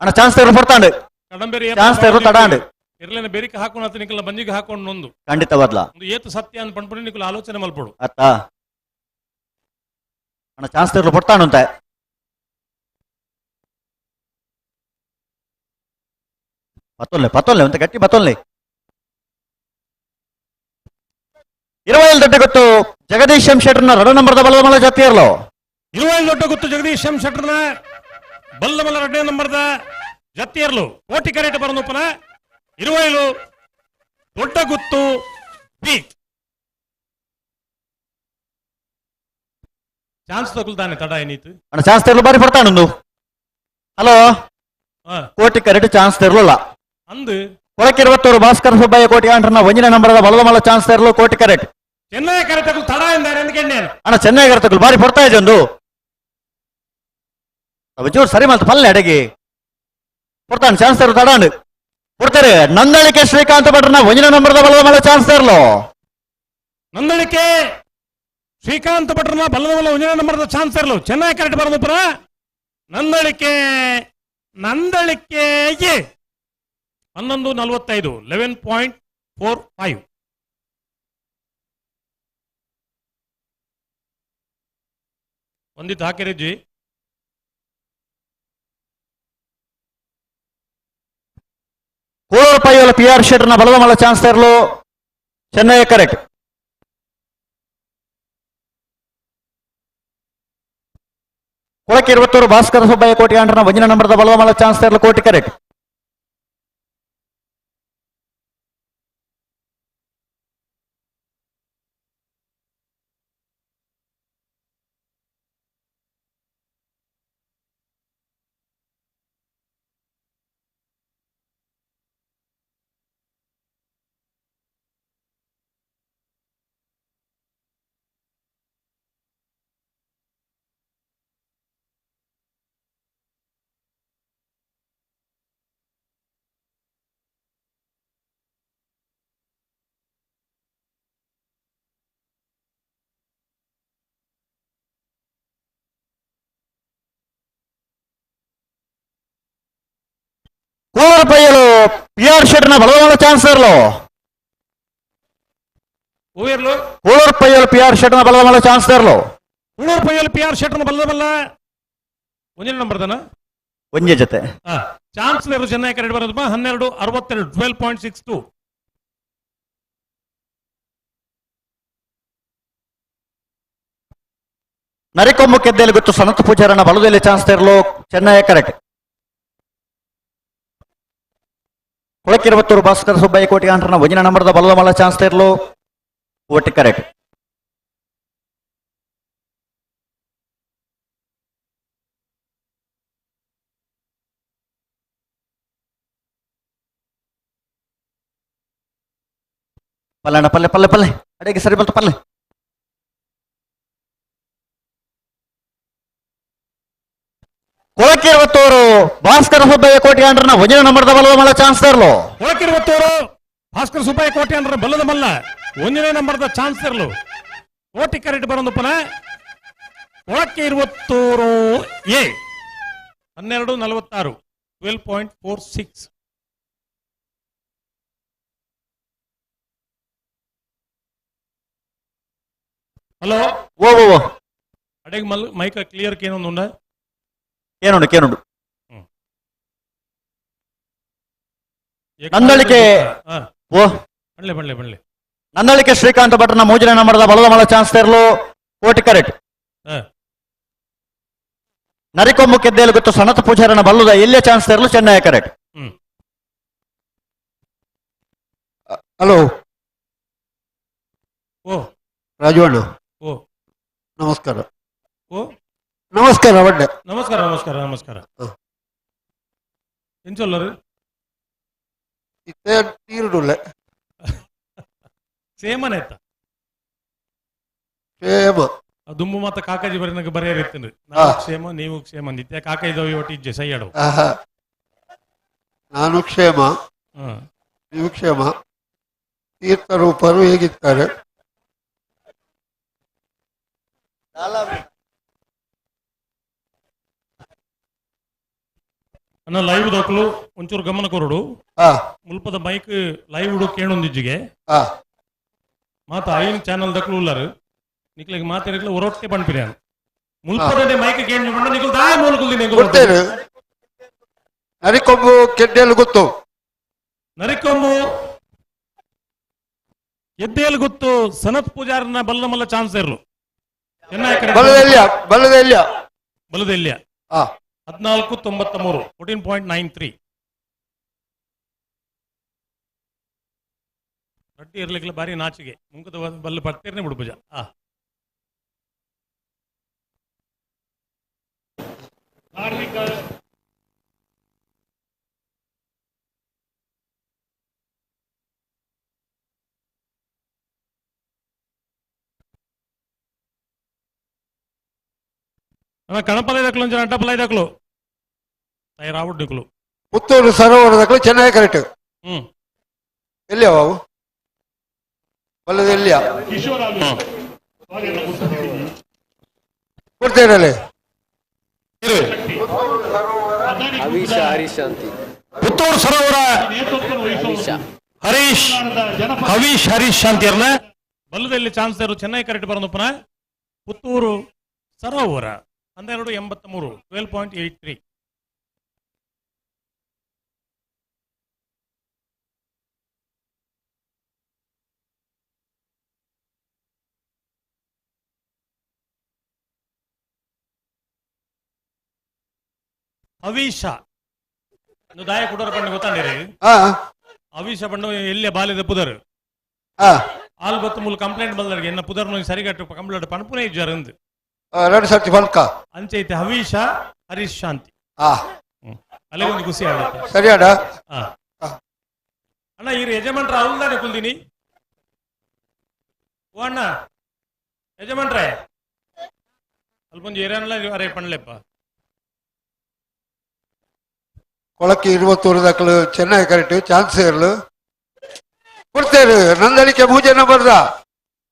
ಅಣ್ಣ ಚಾನ್ಸ್ ತೆರು ಪಡ್ತಾಂಡು ಕಡಂಬೇರಿ ಚಾನ್ಸ್ ತೆರು ತಡಾಂಡು ಇರ್ಲೇನ ಬೆರಿಕೆ ಹಾಕೊಂಡು ಆತ ನಿಕಲ್ನ ಬಂಜಿಗೆ ಹಾಕೊಂಡು ನೊಂದು. ಖಂಡಿತವಾದ್ಲ. ಒಂದು ಏತು ಸತ್ಯ ಅಂತ ಪಂಡ್ಪುಣಿ ನಿಕುಲು ಆಲೋಚನೆ ಮಲ್ಪಡು. ಅತ್ತ ಅಣ್ಣ ಚಾನ್ಸ್ ತಿರ್ಲು ಪೊಟ್ತಾನುಂತೆ. ಪತ್ತೊಲ್ಲೆ ಪತ್ತೊಲ್ಲೆ ಅಂತ ಗಟ್ಟಿ ಪತ್ತೊಲ್ಲೆ. 20 ದೊಡ್ಡ ಗೊತ್ತು ಜಗದೀಶ್ ಎಂ ಶೆಟ್ಟರ್ನ 2 ನಂಬರ್ದ ಬಲ್ಲಮಲ್ಲ ಜಾತಿಯರ್ಲು. 20 ದೊಡ್ಡ ಗೊತ್ತು ಜಗದೀಶ್ ಎಂ ಶೆಟ್ಟರ್ನ ಬಲ್ಲಮಲ್ಲ 2 ನಂಬರ್ದ ಜತ್ತಿಯರ್ಲು. ಕೋಟಿ ಕರೆಟ್ ಬರನುಪ್ಪನ 20 ದೊಡ್ಡ ಗುತ್ತು ಬಿ. ಚಾನ್ಸ್ ತಗೊಳ್ತಾನೆ ತಡ ಏನೀತು. ಅಣ್ಣ ಚಾನ್ಸ್ ತೆರಲು ಬಾರಿ ಪಡ್ತಾನೊಂದು. ಹಲೋ ಕೋಟಿ ಕರೆಟ್ ಚಾನ್ಸ್ ತೆರಲಿಲ್ಲ. ಅಂದು ಕೊಳಕಿರುವತ್ತೂರು ಭಾಸ್ಕರ ಸುಬ್ಬಯ್ಯ ಕೋಟಿ ಆಂಟ್ರನ 1 ನಂಬರದ ಬಲದಮಲ್ಲ ಚಾನ್ಸ್ ತೆರಲು ಕೋಟಿ ಕರೆಟ್. ಚೆನ್ನೈ ಕರೆತಗಳು ತಡ ಎಂದಾರೆ ಎಂದ್ಕೆಣ್ಣೇನು. ಅಣ್ಣ ಚೆನ್ನೈ ಕರೆತಗಳು ಬಾರಿ ಪಡ್ತಾ ಇದೆ ಒಂದು. ಜೋರು ಸರಿ ಮಾತು ಪಲ್ಲೆ ಅಡಗಿ ಕೊಡ್ತಾನೆ ಚಾನ್ಸ್ ತೆರಲು ತಡ ಅಂಡು ಕೊಡ್ತಾರೆ. ನಂದಳಿಕೆ ಶ್ರೀಕಾಂತ ಭಟ್ರನ 1 ನಂಬರದ ಬಲದಮಲ್ಲ ಚಾನ್ಸ್ ತೆರಲು. ನಂದಳಿಕೆ ಶ್ರೀಕಾಂತ ಭಟ್ರನ ಬಲದಮಲ್ಲ 1 ನಂಬರದ ಚಾನ್ಸ್ ತೆರಲು. ಚೆನ್ನೈ ಕರೆಕ್ಟ್ ಬರೋದಪ್ಪರ ನಂದಳಿಕೆ ನಂದಳಿಕೆ 11:45 11.45. ಒಂದಿತ್ತು ಹಾಕಿರಿಜ್ಜಿ. ಕೋಳೂರು ಪೈಯೋಲ ಪಿ ಆರ್ ಶೆಟ್ಟರ್ನ ಬಲದಮಲ್ಲ ಚಾನ್ಸ್ ತೆರಲು ಚೆನ್ನೈ ಕರೆಕ್ಟ್. ಕೊಳಕಿರುವತ್ತೂರು ಭಾಸ್ಕರ ಸುಬ್ಬಯ್ಯ ಕೋಟಿ ಆಂಡ್ರನ 1 ನಂಬರದ ಬಲದಮಲ್ಲ ಚಾನ್ಸ್ ತೆರಲು ಕೋಟಿ ಕರೆಕ್ಟ್. ಕೋಳೂರು ಪೈಯಲು ಪಿ ಆರ್ ಶೆಟ್ಟರ್ನ ಬಲದಮಲ್ಲ ಚಾನ್ಸ್ ತೆರಲು. ಕೋಳೂರು ಪೈಯಲು ಪಿ ಆರ್ ಶೆಟ್ಟರ್ನ ಬಲದಮಲ್ಲ ಚಾನ್ಸ್ ತೆರಲು. ಕೋಳೂರು ಪೈಯಲು ಪಿ ಆರ್ ಶೆಟ್ಟರ್ನ ಬಲದಮಲ್ಲ 1 ನಂಬರ್ದನ ಒಂದೇ ಜೊತೆ ಚಾನ್ಸ್ ತೆರಲು ಚೆನ್ನೈ ಕರೆಕ್ಟ್ ಬರೋದಪ್ಪ 12:62 12.62. ನರಿಕೊಂಬು ಕೆದ್ದೆಯಲ್ಲಿ ಗೊತ್ತು ಸನತ್ ಪೂಜಾರನ ಬಲದಲ್ಲಿ ಚಾನ್ಸ್ ತೆರಲು ಚೆನ್ನೈ ಕರೆಕ್ಟ್. ಕೊಳಕಿರುವತ್ತೂರು ಭಾಸ್ಕರ ಸುಬ್ಬಯ್ಯ ಕೋಟಿ ಆಂಟ್ರನ 1 ನಂಬರದ ಬಲದಮಲ್ಲ ಚಾನ್ಸ್ ತೆರಲು ಕೋಟಿ ಕರೆಕ್ಟ್. ಪಲ್ಲಣ್ಣ ಪಲ್ಲೆ ಪಲ್ಲೆ ಪಲ್ಲೆ ಅಡಿಗೆ ಸರಿ ಬಂತು ಪಲ್ಲೆ. ಕೊಳಕಿರುವತ್ತೂರು ಭಾಸ್ಕರ ಸುಬ್ಬಯ್ಯ ಕೋಟಿ ಆಂಡ್ರನ 1 ನಂಬರದ ಬಲದಮಲ್ಲ ಚಾನ್ಸ್ ತೆರಲು. ಕೊಳಕಿರುವತ್ತೂರು ಭಾಸ್ಕರ ಸುಬ್ಬಯ್ಯ ಕೋಟಿ ಆಂಡ್ರನ ಬಲದ ಮಲ್ಲ 1 ನಂಬರದ ಚಾನ್ಸ್ ತೆರಲು. ಕೋಟಿ ಕರೆಕ್ಟ್ ಬರೋದಪ್ಪನ ಕೊಳಕಿರುವತ್ತೂರು ಎ 12:46 12.46. ಹಲೋ ಓ ಓ ಅಡೆಗೆ ಮಲ್ ಮೈಕ ಕ್ಲಿಯರ್ ಏನೊಂದುಂಡ ಕೇನುಂಡು ಕೇನುಂಡು. ನಂದಳಿಕೆ ಓ ಬಣ್ಲೆ ಬಣ್ಲೆ ಬಣ್ಲೆ. ನಂದಳಿಕೆ ಶ್ರೀಕಾಂತ ಭಟ್ರನ 3 ನಂಬರದ ಬಲದಮಲ್ಲ ಚಾನ್ಸ್ ತೆರಲು ಕೋಟಿ ಕರೆಕ್ಟ್. ನರಿಕೊಂಬು ಕೆದ್ದೇಲು ಗೊತ್ತು ಸನತ್ ಪೂಜಾರನ ಬಲ್ಲದ ಎಲ್ಲೇ ಚಾನ್ಸ್ ತೆರಲು ಚೆನ್ನೈ ಕರೆಕ್ಟ್. ಹಲೋ ಓ ರಾಜು ಅಣ್ಣ. ಓ ನಮಸ್ಕಾರ. ಓ ನಮಸ್ಕಾರ ವಡ್ಡೆ. ನಮಸ್ಕಾರ ನಮಸ್ಕಾರ ನಮಸ್ಕಾರ. ಎಂಚೊಲ್ಲರು ಇತ್ತೆ ನೀರುಡುಲ್ಲೆ ಸೇಮನೆ ಇತ್ತ ಕ್ಷೇಮ ದುಂಬು ಮಾತ ಕಾಕಾಜಿ ಬರೀ ನಂಗೆ ಬರೆಯರಿತ್ತೇನ್ರಿ. ನಾವು ಕ್ಷೇಮ ನೀವು ಕ್ಷೇಮ ನಿತ್ಯ ಕಾಕಾಯಿ ಒಟ್ಟು ಇಜ್ಜೆ ಸೈಯಾಡು. ನಾನು ಕ್ಷೇಮ ನೀವು ಕ್ಷೇಮ. ತೀರ್ಥರೂಪರು ಹೇಗಿದ್ದಾರೆ? ಅನ್ನ ಲೈವ್ ದಕ್ಲು ಒಂಚೂರು ಗಮನ ಕೊರಡು. ಮುಲ್ಪದ ಮೈಕ್ ಲೈವ್ ಕೇಣೊಂದಿಜ್ಜಿಗೆ ಮಾತ ಐನ್ ಚಾನಲ್ ದಕ್ಲು ಉಲ್ಲಾರು ನಿಕ್ಲೆಗ್ ಮಾತೆರೆಗ್ಲ ಒರೊಟ್ಟೆ ಪನ್ಪಿನ ಮುಲ್ಪದ ಮೈಕ್ ಕೇಂದ್ರ ಪಂಡ ನಿಕುಲು ದಾಯ ಮೂಲಕುಲ್ದಿ. ಗೊತ್ತೇನು ನರಿಕೊಂಬು ಕೆಡ್ಡೆಲು ಗೊತ್ತು. ನರಿಕೊಂಬು ಎದ್ದೇಲು ಗೊತ್ತು. ಸನತ್ ಪೂಜಾರನ ಬಲ್ಲ ಮಲ್ಲ ಚಾನ್ಸ್ ಇರ್ಲು. ಬಲದೆಲ್ಯ ಬಲದೆಲ್ಯ ಬಲದೆಲ್ಯ 14.93 14.93. ರಡ್ಡಿ ಇರ್ಲಿಕ್ಕಿಲ್ಲ ಬಾರಿ ನಾಚಿಗೆ ಮುಂಕದ ಬಲ್ಲ ಪಡ್ತೀರ್ನೆ ಬಿಡು ಪೂಜಾ. ಕಣಪಲ ದಾಖಲು ಒಂಜಿ ಅಡ್ಡಪಲ ದಾಖಲು ತಯಾರಾವುಡ್ ನಿಕುಲು. ಪುತ್ತೂರು ಸರೋವರ ದಾಖಲು ಚೆನ್ನೈ ಕರೆಕ್ಟ್. ಎಲ್ಲಿಯ ಬಾಬು ಬಲ್ಲದ ಎಲ್ಲಿಯ ಕೊಡ್ತೇರಲ್ಲೇ. ಪುತ್ತೂರು ಸರೋವರ ಹರೀಶ್ ಹವೀಶ್ ಹರೀಶ್ ಶಾಂತಿಯರ್ನ ಬಲ್ಲದಲ್ಲಿ ಚಾನ್ಸ್ ಚೆನ್ನೈ ಕರೆಕ್ಟ್ ಬರೋದಪ್ಪನ. ಪುತ್ತೂರು ಸರೋವರ 12.83 12.83. ಹವೀಶ ದಾಯ ಕುಡೋರ ಪಂಡು ಗೊತ್ತಾಂಡಿರಿ. ಹವೀಶ ಪಂಡು ಎಲ್ಲೇ ಬಾಲ್ಯದ ಪುದರ್ ಆಲ್ ಬತ್ತು ಮೂಲ ಕಂಪ್ಲೇಂಟ್ ಬಂದರಿಗೆ ಎನ್ನ ಪುದರ್ ಸರಿಗಟ್ಟು ಕಂಪ್ಲೇಂಟ್ ಪಣಪುನೇ ಇಜ್ಜಾರ ಅಂದು ಎರಡು ಸರ್ತಿ ಫಲ್ಕ ಅಂಚೈತೆ ಹವೀಶ ಹರೀಶ್ ಶಾಂತಿ. ಅಲ್ಲೇ ಒಂದು ಖುಷಿ ಆಗುತ್ತೆ. ಸರಿಯಾಡ ಅಣ್ಣ ಈ ಯಜಮಾನ್ರ ಅವಲ್ದಾನೆ ಕುಲ್ದಿನಿ. ಓ ಅಣ್ಣ ಯಜಮಾನ್ರೆ ಅಲ್ಪ ಒಂದು ಏರಿಯಾನಲ್ಲ ಅರೆ ಪಣ್ಲೆಪ್ಪ. ಕೊಳಕ್ಕೆ 21 ದಾಖಲು ಚೆನ್ನೈ ಕರೆಕ್ಟ್ ಚಾನ್ಸ್ ಇರಲು ಕೊಡ್ತೇವೆ. ನಂದಳಿಕೆ ಮೂಜೆ ನಂಬರ್ದ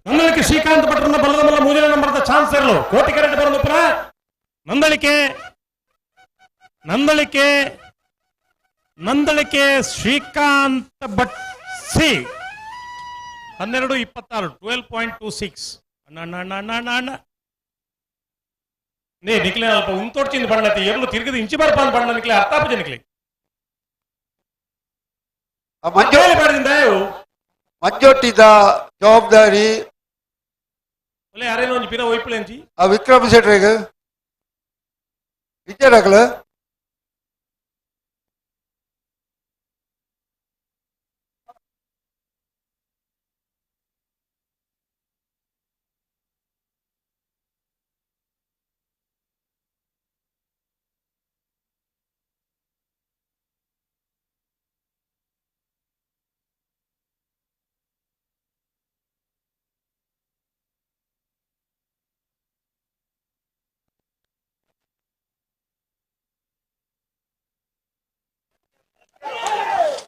ನಂದಳಿಕೆ ಶ್ರೀಕಾಂತ್ ಭಟ್ರನ್ನ ಬಲ್ಲದ ಮಲ್ಲ ಮೂಜನೆ ನಂಬರ್ದ ಚಾನ್ಸ್ ಇರಲು ಕೋಟಿ ಕರೆಕ್ಟ್ ಬರೋದಪ್ಪನ. ನಂದಳಿಕೆ ನಂದಳಿಕೆ ನಂದಳಿಕೆ ಶ್ರೀಕಾಂತ್ ಭಟ್ ಸಿ 12.26 12.26. ಅಣ್ಣ ಅಣ್ಣ ಅಣ್ಣ ಅಣ್ಣ ಅಣ್ಣ ಅಣ್ಣ ನೇ ನಿಕ್ಲೆ ಅಲ್ಪ ಉಂತೋಡ್ಚಿಂದ ಬಣ್ಣತಿ ಎರ್ಲು ತಿರುಗದ ಇಂಚಿ ಬರ್ಪ ಅಂತ ಬಣ್ಣ ನಿಕ್ಲೆ ಅರ್ಥಾಪಜ ನಿಕ್ಲೆ ಮಂಜೊಟ್ಟಿದ ಜವಾಬ್ದಾರಿ ಯಾರೇನೋ ಒಂಜಿ ಪಿರ ಒಯ್ಪುಲೆಂಚಿ ಆ ವಿಕ್ರಮ್ ಶೆಟ್ರಿಗೆ ವಿಜಯನಗಲ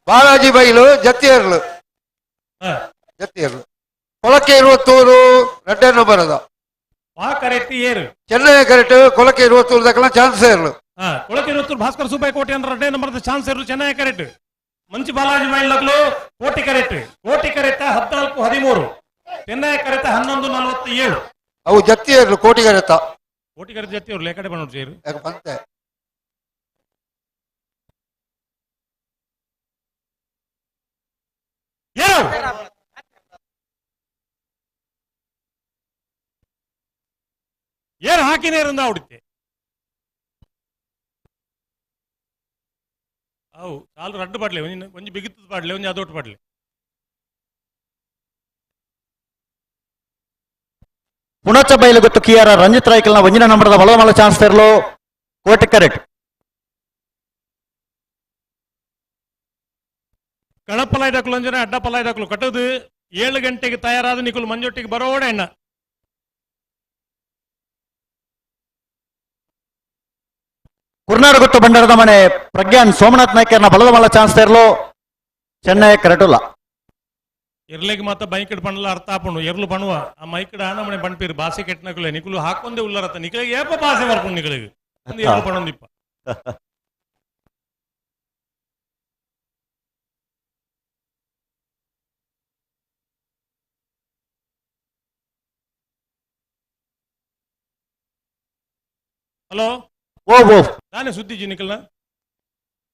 ಬಾಲಾಜಿ ಬೈಲು ಜತ್ತಿಯರ್ಲು ಜತ್ತಿಯರ್ಲು ಕೊಳಕೆ 21 ರಡ್ಡೆ ನಂಬರ್ ಅದ ಚೆನ್ನೈ ಕರೆಕ್ಟ್. ಕೊಳಕೆ 21 ದಕ್ಕಲ ಚಾನ್ಸ್ ಇರಲು. ಕೊಳಕೆ 21 ಭಾಸ್ಕರ್ ಸುಬ್ಬಯ್ಯ ಕೋಟೆ ಅಂದ್ರೆ ರಡ್ಡೆ ನಂಬರ್ ಚಾನ್ಸ್ ಇರಲು ಚೆನ್ನೈ ಕರೆಕ್ಟ್. ಮಂಚಿ ಬಾಲಾಜಿ ಬೈಲಕ್ಲು ಕೋಟಿ ಕರೆಕ್ಟ್. ಕೋಟಿ ಕರೆಕ್ಟ್ 14.13 ಚೆನ್ನೈ ಕರೆಕ್ಟ್ 11.47. ಅವು ಜತ್ತಿಯರ್ಲು ಕೋಟಿ ಕರೆಕ್ಟ್. ಕೋಟಿ ಕರೆಕ್ಟ್ ಜತ್ತಿಯರ್ಲು ಏಕಡೆ ಬಂದು ಸೇರು ಬಂತೆ. ಏನ್ ಹಾಕಿನೇರಿಂದ ಅವಡಿತೆ ಅವು ಚಾಲು ರಡ್ಡು ಪಾಡ್ಲೆ ಒಂಜಿ ಒಂಜಿ ಬಿಗಿತ್ತದ ಪಾಡ್ಲೆ ಒಂಜಿ ಅದೊಟ್ಟು ಪಾಡ್ಲೆ. ಪುಣಚ ಬೈಲು ಗೊತ್ತು ಕಿಯಾರ ರಂಜಿತ್ ರಾಯ್ಕಲ್ನ ಒಂಜಿನ ನಂಬರದ ಬಲದ ಚಾನ್ಸ್ ತರಲು ಕೋಟೆ ಕರೆಕ್ಟ್. ಕಣಪಲಾಯ್ ದಾಖಲು ಅಂಜನೆ ಅಡ್ಡಪಲಾಯ್ ದಾಖಲು ಕಟ್ಟದು 7 ಗಂಟೆಗೆ ತಯಾರಾದ ನಿಕುಲು ಮಂಜೊಟ್ಟಿಗೆ ಬರೋಡೆ ಅಣ್ಣ. ಕುರ್ನಾಡು ಗೊತ್ತು ಭಂಡಾರದ ಮನೆ ಪ್ರಜ್ಞಾನ್ ಸೋಮನಾಥ್ ನಾಯ್ಕರ್ನ ಬಲದ ಮಲ್ಲ ಚಾನ್ಸ್ ತರಲು ಚೆನ್ನೈ ಕರೆಟುಲ್ಲ. ಎರ್ಲೆಗ್ ಮಾತ ಬೈಕಡ್ ಪಣ್ಣಲ ಅರ್ಥ ಆಪುಂಡು ಎರ್ಲು ಪಣುವ ಆ ಮೈಕಡ್ ಆನ ಮನೆ ಪಣ್ಪೀರು ಬಾಸೆ ಕೆಟ್ಟನಕುಲೆ ನಿಕುಲು ಹಾಕೊಂದೇ ಉಲ್ಲರತ್ತ ನಿಕಲಿಗೆ ಏಪ ಬಾಸೆ ಬರ್ಪುಂಡು ನಿಕಲಿಗೆ ಎರ್ಲು ಪಣೊಂದಿಪ್ಪ. ಹಲೋ ಓ ಓ ನಾನೇ ಸುದ್ದಿ ಜಿನಿಕಲ್ನ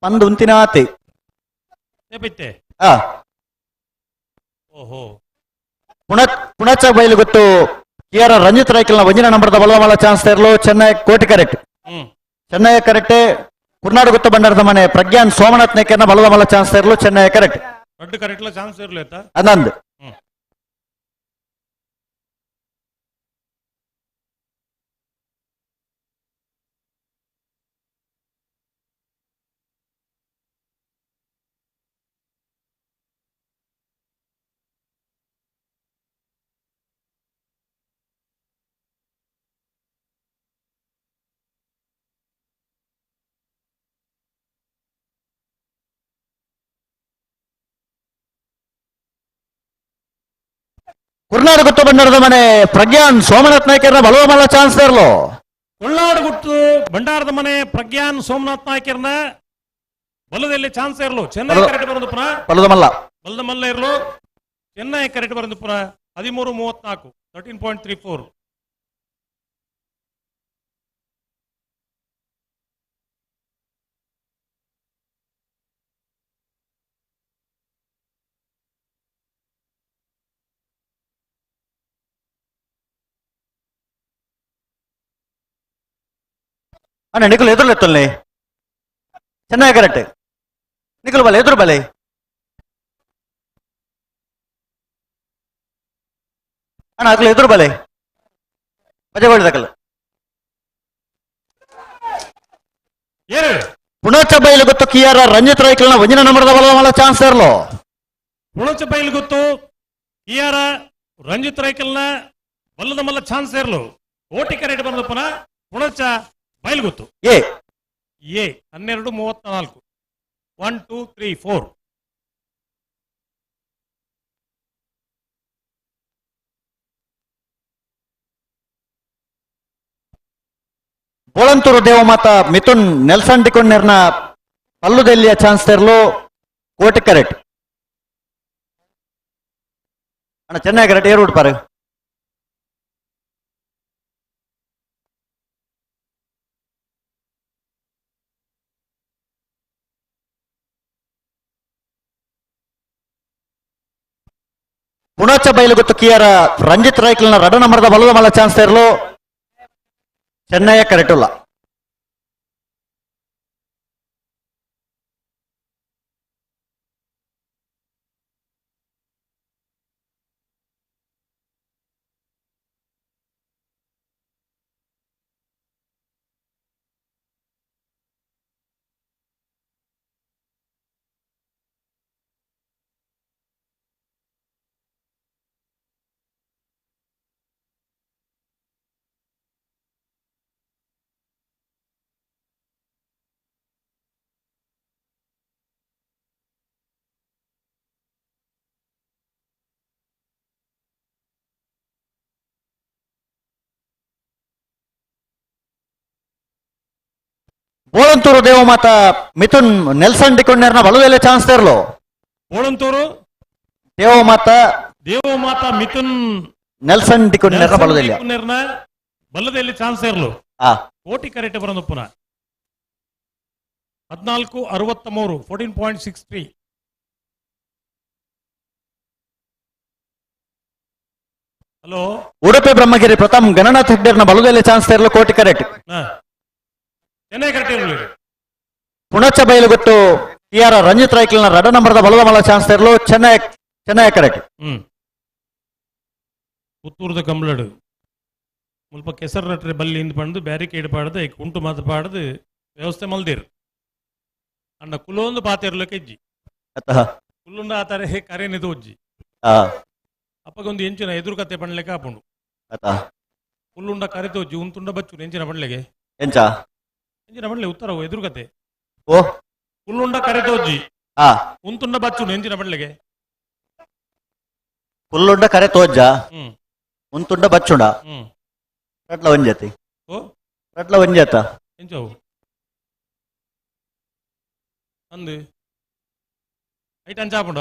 ಪಂದ್ ಉಂತಿನಾತೆ ಏಪೈತೆ ಆ ಓಹೋ ಪುಣಚ ಬೈಲು ಗೊತ್ತು ಕೆ ಆರ್ ರಂಜಿತ್ ರಾಯ್ಕಲ್ನ ಒಂಜಿನ ನಂಬರ್ದ ಬಲವಮಲ ಚಾನ್ಸ್ ತೇರ್ಲು ಚೆನ್ನೈ ಕೋಟಿ ಕರೆಕ್ಟ್ ಚೆನ್ನೈ ಕರೆಕ್ಟ್ ಕುರ್ನಾಡು ಗುತ್ತ ಬಂಡಾರದ ಮನೆ ಪ್ರಜ್ಞಾನ್ ಸೋಮನಾಥ್ ನೇಕರ್ನ ಬಲವಮಲ ಚಾನ್ಸ್ ತೇರ್ಲು ಚೆನ್ನೈ ಕರೆಕ್ಟ್ ರಡ್ಡು ಕರೆಕ್ಟ್ಲ ಚಾನ್ಸ್ ಇರ್ಲಿ ಆಯ್ತಾ ಅಂದಂದು ಕುರ್ನಾಡು ಗುತ್ತ ಬಂಡಾರದ ಮನೆ ಪ್ರಜ್ಞಾನ್ ಸೋಮನಾಥ್ ನಾಯ್ಕರ್ನ ಬಲವಮಲ ಚಾನ್ಸ್ ತೇರ್ಲು ಕೊಲ್ನಾಡು ಗುಟ್ಟು ಭಂಡಾರದ ಮನೆ ಪ್ರಜ್ಞಾನ್ ಸೋಮನಾಥ್ ನಾಯ್ಕರ್ನ ಬಲದಲ್ಲಿ ಚಾನ್ಸ್ ಇರಲು ಚೆನ್ನೈ ಕರೆಕ್ಟ್ ಬರೋದು ಪುನಃ ಬಲದಮಲ್ಲ ಬಲದ ಮಲ್ಲ ಇರಲು ಚೆನ್ನೈ ಕರೆಕ್ಟ್ ಬರೋದು ಪುನಃ 13.34 13.34 ಅಣ್ಣ ನಿಖಲ್ ಎದುರು ಎತ್ತಲ್ನಿ ಚೆನ್ನೈ ಕರೆಕ್ಟ್ ನಿಖಲ್ ಬಲೆ ಎದುರು ಬಲೆ ಅಣ್ಣ ಅಗಲು ಎದುರು ಬಲೆ ಬಜಗೋಳಿದಕಲ್ ಪುಣಚ ಬೈಲು ಗೊತ್ತು ಕೆ ಆರ್ ರಂಜಿತ್ ರಾಯ್ಕಲ್ನ ಒಂಜಿನ ನಂಬರ್ದ ಬಲವಮಲ ಚಾನ್ಸ್ ಇರಲು ಪುಣಚ ಬೈಲು ಗೊತ್ತು ಕೆ ಆರ್ ರಂಜಿತ್ ರಾಯ್ಕಲ್ನ ಬಲ್ಲದ ಮಲ್ಲ ಚಾನ್ಸ್ ಇರಲು ಓಟಿ ಕರೆಕ್ಟ್ ಬಂದ ಪುನಃ ಪುಣಚ ಬೈಲ್ಗುತ್ತು ಎ ಎ 12.34 1 2 3 4 ಬೋಳಂತೂರು ದೇವಮಾತ ಮಿಥುನ್ ನೆಲ್ಸನ್ ಡಿಕೊಂಡರ್ನ ಪಲ್ಲುದೆಲ್ಲಿಯ ಚಾನ್ಸ್ ತೆರಲು ಕೋಟಿ ಕರೆಕ್ಟ್ ಅಣ್ಣ ಚೆನ್ನೈ ಕರೆಕ್ಟ್ ಏರ್ ಉಡ್ಪಾರು ಪುಣಚ ಬೈಲುಗುತ್ತು ಕಿಯರ ರಂಜಿತ್ ರಾಯ್ಕಲ್ನ ರಡ ನಂಬರ್ದ ಬಲದ ಮಲ್ಲ ಚಾನ್ಸ್ ಇರಲು ಚೆನ್ನೈಯ ಕರೆಟುಲ್ಲ ಬೋಳಂತೂರು ದೇವಮಾತ ಮಿಥುನ್ ನೆಲ್ಸನ್ ಡಿಕೊಂಡರ್ನ ಬಲದಲ್ಲೇ ಚಾನ್ಸ್ ತೇರ್ಲು ಬೋಳಂತೂರು ದೇವಮಾತ ದೇವಮಾತಾ ಮಿಥುನ್ ನೆಲ್ಸನ್ ಡಿಕೊಂಡರ್ನ ಬಲದೆಲ್ಲ ಡಿಕೊಂಡರ್ನ ಬಲದಲ್ಲಿ ಚಾನ್ಸ್ ಇರಲು ಆ ಕೋಟಿ ಕರೆಕ್ಟ್ ಬರೋದು ಪುನಃ 14.63 14.63 ಹಲೋ ಉಡುಪಿ ಬ್ರಹ್ಮಗಿರಿ ಪ್ರಥಮ್ ಗಣನಾಥ್ ಹೆಗ್ಡೇರ್ನ ಬಲದಲ್ಲೇ ಚಾನ್ಸ್ ತೇರ್ಲು ಕೋಟಿ ಕರೆಕ್ಟ್ ಚೆನ್ನೈ ಕರೆಕ್ಟ್ ಇರಲಿ ಪುಣಚ ಬೈಲುಗುತ್ತು ಟಿ ಆರ್ ರಂಜಿತ್ ರಾಯ್ಕಲ್ನ ರಡ ನಂಬರ್ದ ಬಲದ ಮಲ್ಲ ಚಾನ್ಸ್ ತೇರ್ಲು ಚೆನ್ನೈ ಚೆನ್ನೈ ಕರೆಕ್ಟ್ ಪುತ್ತೂರ್ದ ಕಂಬ್ಲಡು ಮುಲ್ಪ ಕೆಸರು ನಟ್ರೆ ಬಲ್ಲಿ ಇಂದ್ ಪಂಡು ಬ್ಯಾರಿಕೇಡ್ ಪಾಡ್ದು ಐಕ್ ಉಂಟು ಮಾತು ಪಾಡ್ದು ವ್ಯವಸ್ಥೆ ಮಲ್ದಿರು ಅಣ್ಣ ಕುಲೊಂದು ಪಾತೆರ್ಲ ಕೆಜ್ಜಿ ಕುಲ್ಲುಂಡ ಆತಾರೆ ಕರೆ ನಿದು ಒಜ್ಜಿ ಅಪ್ಪಗೊಂದು ಎಂಚಿನ ಎದುರು ಕತೆ ಪಣ್ಲೆಕ ಆಪುಂಡು ಕುಲ್ಲುಂಡ ಕರೆ ತೋಜ್ಜಿ ಉಂತುಂಡ ಬಚ್ಚು ಎಂಚಿನ ಪಣ್ಲೆಗೆ ಎಂಚ ಎಂಚಿನ ಪಣ್ಲೆ ಉತ್ತರ ಎದುರು ಕತೆ ಓ ಕುಲ್ಲುಂಡ ಕರೆ ತೋಜ್ಜಿ ಉಂತುಂಡ ಬಚ್ಚು ಎಂಚಿನ ಪಣ್ಲೆಗೆ ಕುಲ್ಲುಂಡ ಕರೆ ತೋಜ್ಜ ಉಂತುಂಡ ಬಚ್ಚುಂಡ ರಟ್ಲ ಒಂಜತಿ ಓ ರಟ್ಲ ಒಂಜತ ಎಂಚವು ಅಂದು ಐಟ್ ಅಂಚಾಪುಂಡ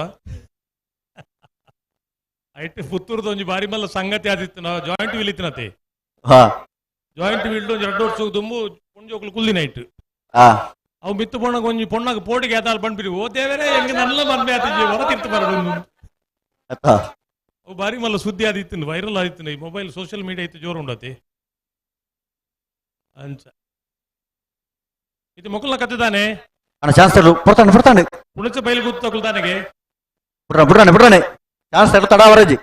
ಐಟ್ ಪುತ್ತೂರ್ದ ಒಂಜಿ ಬಾರಿ ಮಲ್ಲ ಸಂಗತಿ ಆದಿತ್ತು ನಾವು ಜಾಯಿಂಟ್ ವೀಲ್ ಇತ್ತಿನತೆ ಜಾಯಿಂಟ್ ವೀಲ್ ಒಂಜಿ ರಡ್ಡು ವರ್ಷ ದುಂಬು ಪೊಂಜೋಕುಲು ಕುಲ್ದಿನ ಇಟ್ಟು. ಆ. ಅವು ಮಿತ್ತು ಪೊಣ್ಣಗ ಒಂಜಿ ಪೊಣ್ಣಗ ಪೋಟಿಗೆ ಆತಾಲ್ ಪನ್ಪಿರಿ ಓ ದೇವರೇ ಎಂಗ್ ನಲ್ಲ ಮದ್ಮೆ ಆತಿಜಿ ಹೊರ ತಿರ್ತು ಬರಡು. ಅತ್ತ. ಅವು ಬಾರಿ ಮಲ್ಲ ಸುದ್ದಿ ಆದಿತ್ತು, ವೈರಲ್ ಆದಿತ್ತು. ಈ ಮೊಬೈಲ್ ಸೋಷಿಯಲ್ ಮೀಡಿಯಾ ಇತ್ತು ಜೋರು ಉಂಡತಿ ಅಂಚ ಇದು ಮೊಕಲ್ನ ಕತ್ತಿದ್ದಾನೆ. ಅಣ್ಣ ಚಾನ್ಸ್ ಪುಡ್ತಾನೆ ಪುಡ್ತಾನೆ. ಪುಣಚ ಬೈಲ್ ಗುತ್ತಕುಲ್ದಾನೆಗೆ. ಬಿಡ್ರ ಬಿಡ್ರಾನೆ ಬಿಡ್ರಾನೆ ಚಾನ್ಸ್ ತಡ ಅವರೇಜ್.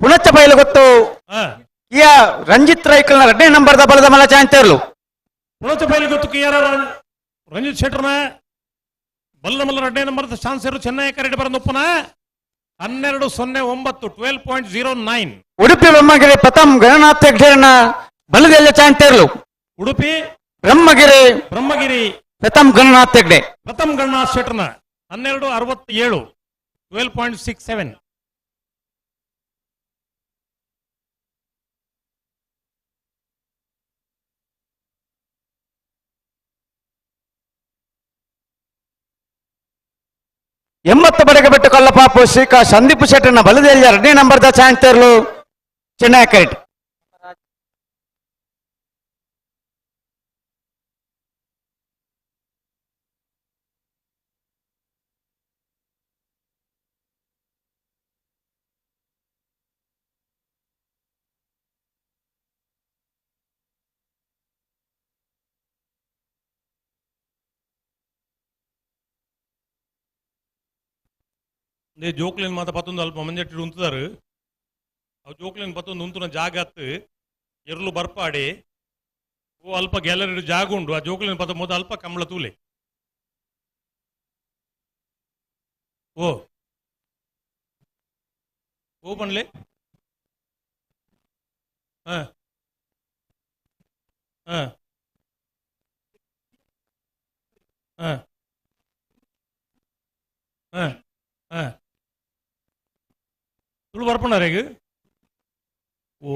ಪುಣಚ ಬೈಲು ಗೊತ್ತು ಕಿಯಾ ರಂಜಿತ್ ರೈಕಲ್ನ ಎರಡನೇ ನಂಬರ್ದ ಬಲದ ಮಲ ಚಾಂತೇರ್ಲು. ಪುಣಚ ಬೈಲು ಗೊತ್ತು ಕಿಯಾರ ರಂಜಿತ್ ಶೆಟ್ಟರ್ನ ಬಲ್ಲ ಮಲ್ಲ ಎರಡನೇ ನಂಬರ್ದ ಚಾನ್ಸರು ಚೆನ್ನೈ ಕರೆಡ್ ಬರಂದೊಪ್ಪನ 12.09 12.09. ಉಡುಪಿ ಬ್ರಹ್ಮಗಿರಿ ಪ್ರಥಮ್ ಗಣನಾಥ ಹೆಗ್ಡೆರನ್ನ ಬಲದೆಲ್ಲ ಚಾಂತೇರ್ಲು. ಉಡುಪಿ ಬ್ರಹ್ಮಗಿರಿ ಬ್ರಹ್ಮಗಿರಿ ಪ್ರಥಮ್ ಗಣನಾಥ ಹೆಗ್ಡೆ ಪ್ರಥಮ್ ಗಣನಾಥ್ ಶೆಟ್ಟರ್ನ 12.67 12.67. 80 ಬಡಗಬೆಟ್ಟು ಕಲ್ಲಪಾಪು ಶ್ರೀಕಾ ಸಂದೀಪ್ ಶೆಟ್ಟರ್ನ ಬಲದೆಲ್ಲ ಎರಡನೇ ನಂಬರ್ದ ಚಾಂತೇರ್ಲು ಚೆನ್ನೈ ಕರೆಟ್. ನೇ ಜೋಕ್ಲಿನ್ ಮಾತ ಪತ್ತೊಂದು ಅಲ್ಪ ಮಂಜಟ್ಟಿ ಉಂತುದಾರು. ಅವು ಜೋಕ್ಲಿನ್ ಪತ್ತೊಂದು ಉಂತುನ ಜಾಗ ಅತ್ತು ಎರ್ಲು ಬರ್ಪಾಡಿ ಓ ಅಲ್ಪ ಗ್ಯಾಲರಿ ಜಾಗ ಉಂಡು. ಆ ಜೋಕ್ಲಿನ್ ಪತ್ತ ಮೊದ ಅಲ್ಪ ಕಂಬಳ ತೂಲೆ ಓ ಓ ಪನ್ಲೆ ಹಾ ಹಾ ಹಾ ಹಾ ಹಾ ತುಳು ಬರ್ಪುಂಡಾರೇಗ್ ಓ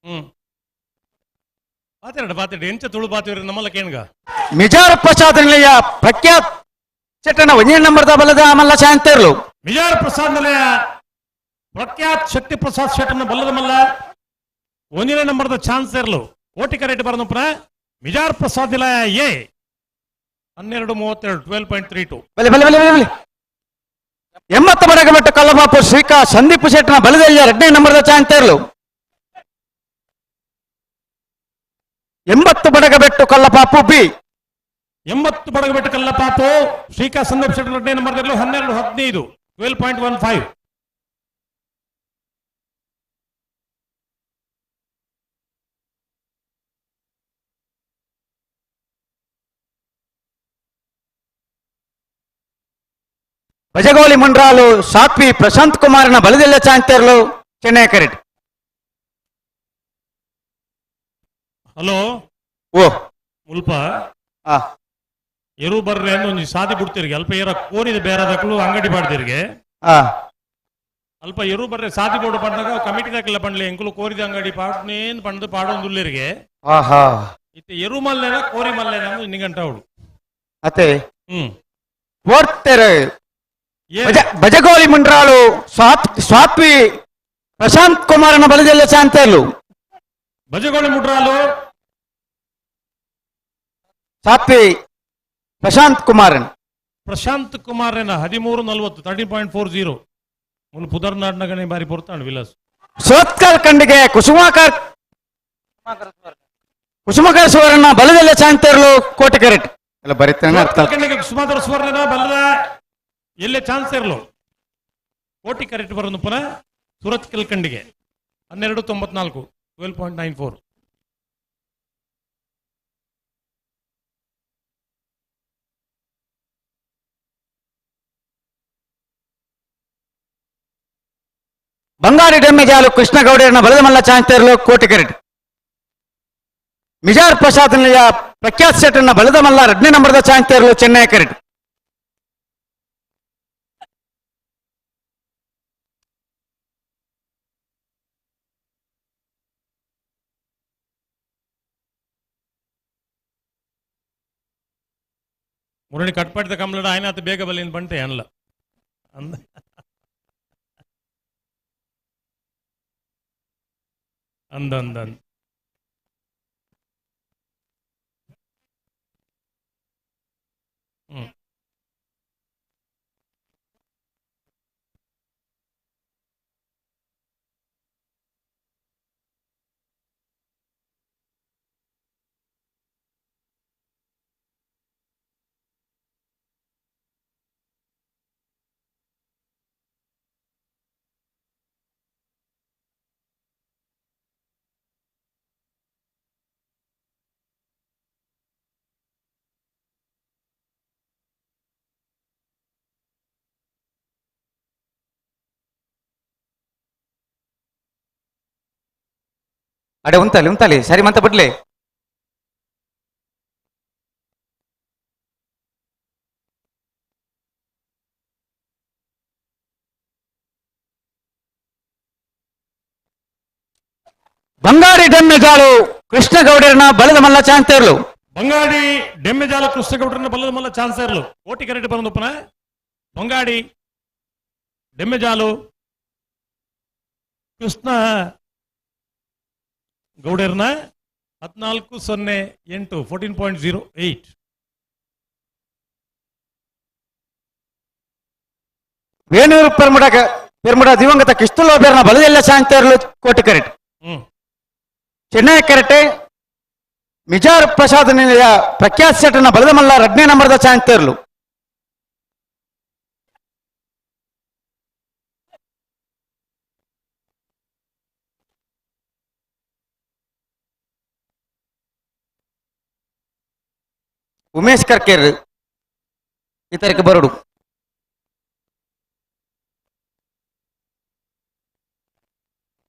ಹ್ಮ್ ಪಾತೆರಡ ಪಾತೆರಡ ಎಂಚ ತುಳು ಪಾತೆರ ನಮ್ಮಲ್ಲ ಕೇಣ್ಗ. ಮಿಜಾರ್ ಪ್ರಸಾದ್ ನಿಲಯ ಪ್ರಖ್ಯಾತ್ ಶೆಟ್ಟನ ಒಂಜನೇ ನಂಬರ್ದ ಬಲದ ಮಲ್ಲ ಚಾಂತೇರ್ಲು. ಮಿಜಾರ್ ಪ್ರಸಾದ್ ನಿಲಯ ಪ್ರಖ್ಯಾತ್ ಶಕ್ತಿ ಪ್ರಸಾದ್ ಶೆಟ್ಟನ ಬಲ್ಲದ ಮಲ್ಲ ಒಂಜನೇ ನಂಬರ್ದ ಚಾನ್ಸೇರ್ಲು ಕೋಟಿ ಕರೆಟ್ ಬರನುಪ್ರ ಮಿಜಾರ್ ಪ್ರಸಾದ್ ನಿಲಯ ಎ 12.32 12.32. ಬಲೆ ಬಲೆ ಬಲೆ ಬಲೆ 80 ಬಡಗಬೆಟ್ಟು ಕಲ್ಲಬಾಪು ಶ್ರೀಕಾ ಸಂದೀಪ್ ಶೆಟ್ಟನ ಬಲದಲ್ಲಿ ಎರಡನೇ ನಂಬರ್ದ ಚಾಂತೇರ್ಲು. 80 ಬಡಗಬೆಟ್ಟು ಕಲ್ಲಪಾಪು ಬಿ 80 ಬಡಗಬೆಟ್ಟು ಕಲ್ಲಪಾಪು ಶ್ರೀಕಾ ಸಂದೀಪ್ ಶೆಟ್ಟನ ಎರಡನೇ ನಂಬರ್ದಲ್ಲಿ 12.15 12.15. ಬಜಗೋಲಿ ಮುಂಡ್ರಾಲು ಸಾತ್ವಿ ಪ್ರಶಾಂತ್ ಕುಮಾರ್ನ ಬಲದೆಲ್ಲ ಚಾಂತೇರ್ಲು ಚೆನ್ನೈ ಕರೆಟ್. ಹಲೋ ಓ ಮುಲ್ಪ ಎರು ಬರ್ರೆ ಅಂದ್ ಒಂಜಿ ಸಾದಿ ಬಿಡ್ತಿರ್ಗೆ ಅಲ್ಪ ಏರ ಕೋರಿದ ಬೇರೆದಕ್ಕಲು ಅಂಗಡಿ ಪಾಡ್ದಿರ್ಗೆ ಅಲ್ಪ ಎರು ಬರ್ರೆ ಸಾದಿ ಬೋರ್ಡ್ ಪಂಡಾಗ ಕಮಿಟಿ ದಾಕಲ್ಲ ಪಂಡ್ಲೆ ಎಂಕುಲು ಕೋರಿದ ಅಂಗಡಿ ಪಾಡ್ನೇನ್ ಪಂಡ್ ಪಾಡೊಂದುಲ್ಲೆರ್ಗೆ. ಆಹಾ ಇತ್ತೆ ಎರು ಮಲ್ಲೇನ ಕೋರಿ ಮಲ್ಲೇನ ಅಂದ್ ನಿಗಂಟ ಅವಳು. ಅತ್ತೆ ಹ್ಮ್ ಓಡ್ತೇರೆ ಬಜಗೋಲಿ ಮುಂಡ್ರಾಲು ಸ್ವಾತ್ವಿ ಪ್ರಶಾಂತ್ ಕುಮಾರನ ಬಲದೆಲ್ಲ ಚಾಂತೇರ್ಲು. ಬಜಗೋಳಿ ಮುಂಡ್ರಾಲು ಸಾತ್ವಿ ಪ್ರಶಾಂತ್ ಕುಮಾರನ್ ಪ್ರಶಾಂತ್ ಕುಮಾರನ 13.40 13.40. ಮುಲ್ ಪುದರ್ನಾಡ್ನಗನೆ ಬಾರಿ ಪೊರ್ತಾಂಡ್ ವಿಲಾಸ್. ಸೋತ್ಕಲ್ ಖಂಡಿಗೆ ಕುಸುಮಾಕರ್ ಕುಸುಮಾಕರ್ ಸುವರ್ಣ ಬಲದೆಲ್ಲ ಚಾಂತೇರ್ಲು ಕೋಟಿ ಕರೆಟ್ ಎಲ್ಲ ಬರೀತಾನೆ ಅರ್ಥ. ಕುಸುಮಾಕರ್ ಸುವರ್ಣನ ಬಲದ ಎಲ್ಲೇ ಚಾನ್ಸ್ ಇರಲು ಕೋಟಿ ಕರೆಕ್ಟ್ ಬರೋದು ಪುನಃ ಸೂರತ್ ಕಲ್ಕಂಡಿಗೆ 12.94 12.94. ಬಂಗಾರಿ ಡೆಮ್ಮೆಜಾಲು ಕೃಷ್ಣಗೌಡರನ್ನ ಬಲದಮಲ್ಲ ಚಾಂತೇರ್ಲು ಕೋಟಿ ಕರೆಟ್. ಮಿಜಾರ್ ಪ್ರಸಾದ್ ನಿಲಯ ಪ್ರಖ್ಯಾತ್ ಶೆಟ್ಟರ್ನ ಬಲದಮಲ್ಲ ಎರಡನೇ ನಂಬರ್ದ ಚಾಂತೇರ್ಲು ಚೆನ್ನೈ ಕರೆಟ್. ಮುರಣಿ ಕಟ್ಪಾಡಿದ ಕಂಬಳಡ ಆಯ್ನಾತ ಬೇಗ ಬಲ್ಲಿನ ಬಂಟೆ ಅನ್ಲ ಅಂದ ಅಂದ ಅಂದ ಅಂದ. ಹ್ಮ್. ಅಡೆ ಉಂತಲಿ ಉಂತಲಿ ಸರಿ ಮಂತ ಬಿಡ್ಲಿ. ಬಂಗಾಡಿ ಡೆಮ್ಮೆಜಾಲು ಕೃಷ್ಣಗೌಡರನ ಬಲದ ಮಲ್ಲ ಚಾನ್ಸೇರ್ಲು. ಬಂಗಾಡಿ ಡೆಮ್ಮೆಜಾಲು ಕೃಷ್ಣಗೌಡರನ ಬಲದ ಮಲ್ಲ ಚಾನ್ಸೇರ್ಲು. ಕೋಟಿ ಕರೆಟ್ ಬಂದಪ್ಪನ ಬಂಗಾಡಿ ಡೆಮ್ಮೆಜಾಲು ಕೃಷ್ಣ ಗೌಡರ್ನ 14.08 14.08. ವೇಣೂರು ಪೆರ್ಮುಡ ಪೆರ್ಮುಡ ದಿವಂಗತ ಕಿಸ್ತುಲೋಬೇರ್ನ ಬಲದೆಲ್ಲ ಚಾನ್ಸೇರ್ಲು ಕೋಟಿ ಕರೆಟ್. ಚೆನ್ನೈ ಕರೆಟೆ ಮಿಜಾರ್ ಪ್ರಸಾದ್ ನಿಲಯ ಪ್ರಖ್ಯಾತ್ ಶೆಟ್ಟನ ಬಲದಮಲ್ಲ ರಡ್ನೇ ನಂಬರ್ದ ಚಾನ್ಸೇರ್ಲು. ಉಮೇಶ್ ಕರ್ಕೇರ್ ಇತರಕ್ಕೆ ಬರಡು.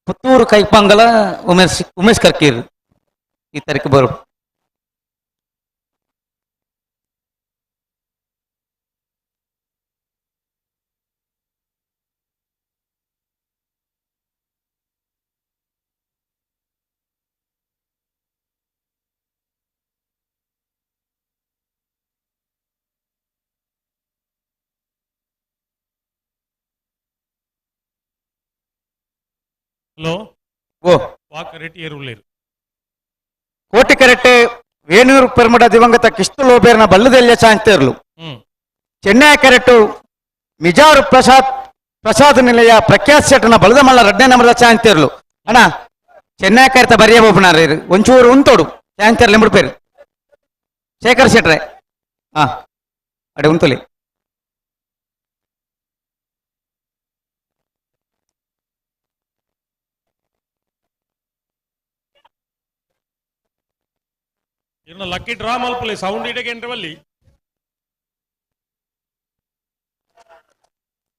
ಪುತ್ತೂರು ಕೈಪಂಗಲ ಉಮೇಶ್ ಉಮೇಶ್ ಕರ್ಕೇರ್ ಇತರಕ್ಕೆ ಬರಡು. ಹಲೋ ಓ ವಾಕ್ ರೆಡ್ಡಿ ಏರುಳ್ಳೇರು. ಕೋಟಿ ಕರೆಟೆ ವೇಣೂರು ಪೆರ್ಮುಡ ದಿವಂಗತ ಕಿಸ್ತುಲೋಬೇರ್ನ ಬಲ್ಲದೆಲ್ಲ ಚಾನ್ಸೇರ್ಲು. ಚೆನ್ನೈ ಕರೆಟು ಮಿಜಾರು ಪ್ರಸಾದ್ ಪ್ರಸಾದ್ ನಿಲಯ ಪ್ರಖ್ಯಾತ್ ಶೆಟ್ಟನ ಬಲದಮಲ್ಲ ರಡ್ನೇ ನಂಬರ್ದ ಚಾನ್ಸೇರ್ಲು. ಅಣ್ಣ ಚೆನ್ನೈ ಕರೆತ ಬರಿಯ ಬೋಪನಾರ ಒಂಚೂರು ಉಂತೋಡು ಚಾನ್ಸೇರ್ಲು ಎಂಬುಡು ಪೇರು ಶೇಖರ್ ಶೆಟ್ರೆ. ಹಾ ಅಡೆ ಉಂತುಲಿ. ಇನ್ನು ಲಕ್ಕಿ ಡ್ರಾ ಮಲ್ಪಲೆ ಸೌಂಡ್ ಇಡಗೆ ಎಂಟ್ರವಲ್ಲಿ.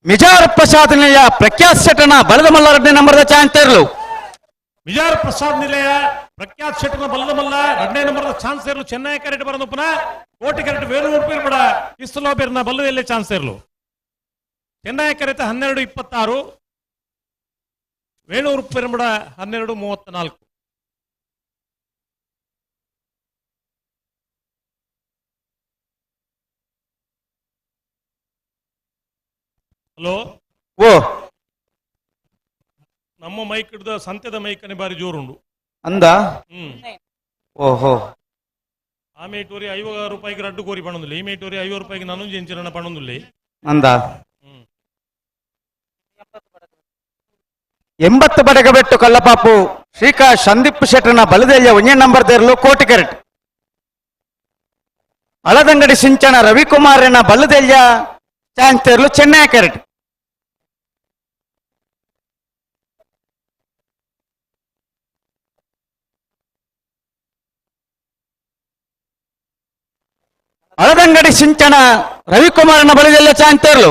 ಮಿಜಾರ್ ಪ್ರಸಾದ್ ನಿಲಯ ಪ್ರಖ್ಯಾತ್ ಶೆಟ್ಟನ ಬಲದ ಮಲ್ಲ ರಡ್ನೇ ನಂಬರ್ದ ಚಾನ್ಸೇರ್ಲು. ಮಿಜಾರ್ ಪ್ರಸಾದ್ ನಿಲಯ ಪ್ರಖ್ಯಾತ್ ಶೆಟ್ಟನ ಬಲದ ಮಲ್ಲ ರಡ್ನೇ ನಂಬರ್ದ ಚಾನ್ಸೇರ್ಲು. ಚೆನ್ನೈ ಕರೆಟ್ ಬರದಪ್ಪನ ಕೋಟಿ ಕರೆಟ್ ವೇಣೂರು ಪೇರ್ಬಡ ಇಸ್ತಲೋಬೇರ್ನ ಬಲ್ಲದಲ್ಲೇ ಚಾನ್ಸೇರ್ಲು. ಚೆನ್ನೈ ಕರೆತ 12.26, ವೇಣೂರು ಪೆರ್ಮಡ 12.34. ಹಲೋ ಓ ನಮ್ಮ ಮೈಕ್ ಹಿಡ್ದ ಸಂತೆದ ಮೈಕ್ ಅನೆ ಬಾರಿ ಜೋರುಂಡು ಅಂದ. ಓಹೋ ಆ ಮೇಟೂರಿ 50 ರೂಪಾಯಿಗೆ ರಡ್ಡು ಕೋರಿ ಪಣೊಂದುಲ್ಲ, ಈ ಮೇಟೂರಿ 50 ರೂಪಾಯಿಗೆ ನಾನೊಂದು ಎಂಚಿನ ಪಣೊಂದುಲ್ಲ ಅಂದ. 80 ಬಡಗಬೆಟ್ಟು ಕಲ್ಲಪಾಪು ಶ್ರೀಕಾ ಸಂದೀಪ್ ಶೆಟ್ಟನ ಬಲದೆಯ ಒಂದೇ ನಂಬರ್ ದೇರ್ಲು ಕೋಟಿ ಕರೆಟ್. ಅಳದಂಗಡಿ ಸಿಂಚನ ರವಿಕುಮಾರನ ಬಲದೆಯ ಚಾನ್ಸೇರ್ಲು ಚೆನ್ನೈ ಕರೆಟ್. ಅಳದಂಗಡಿ ಸಿಂಚನ ರವಿಕುಮಾರನ ಬಲದೆಲ್ಲ ಚಾನ್ಸೇರ್ಲು.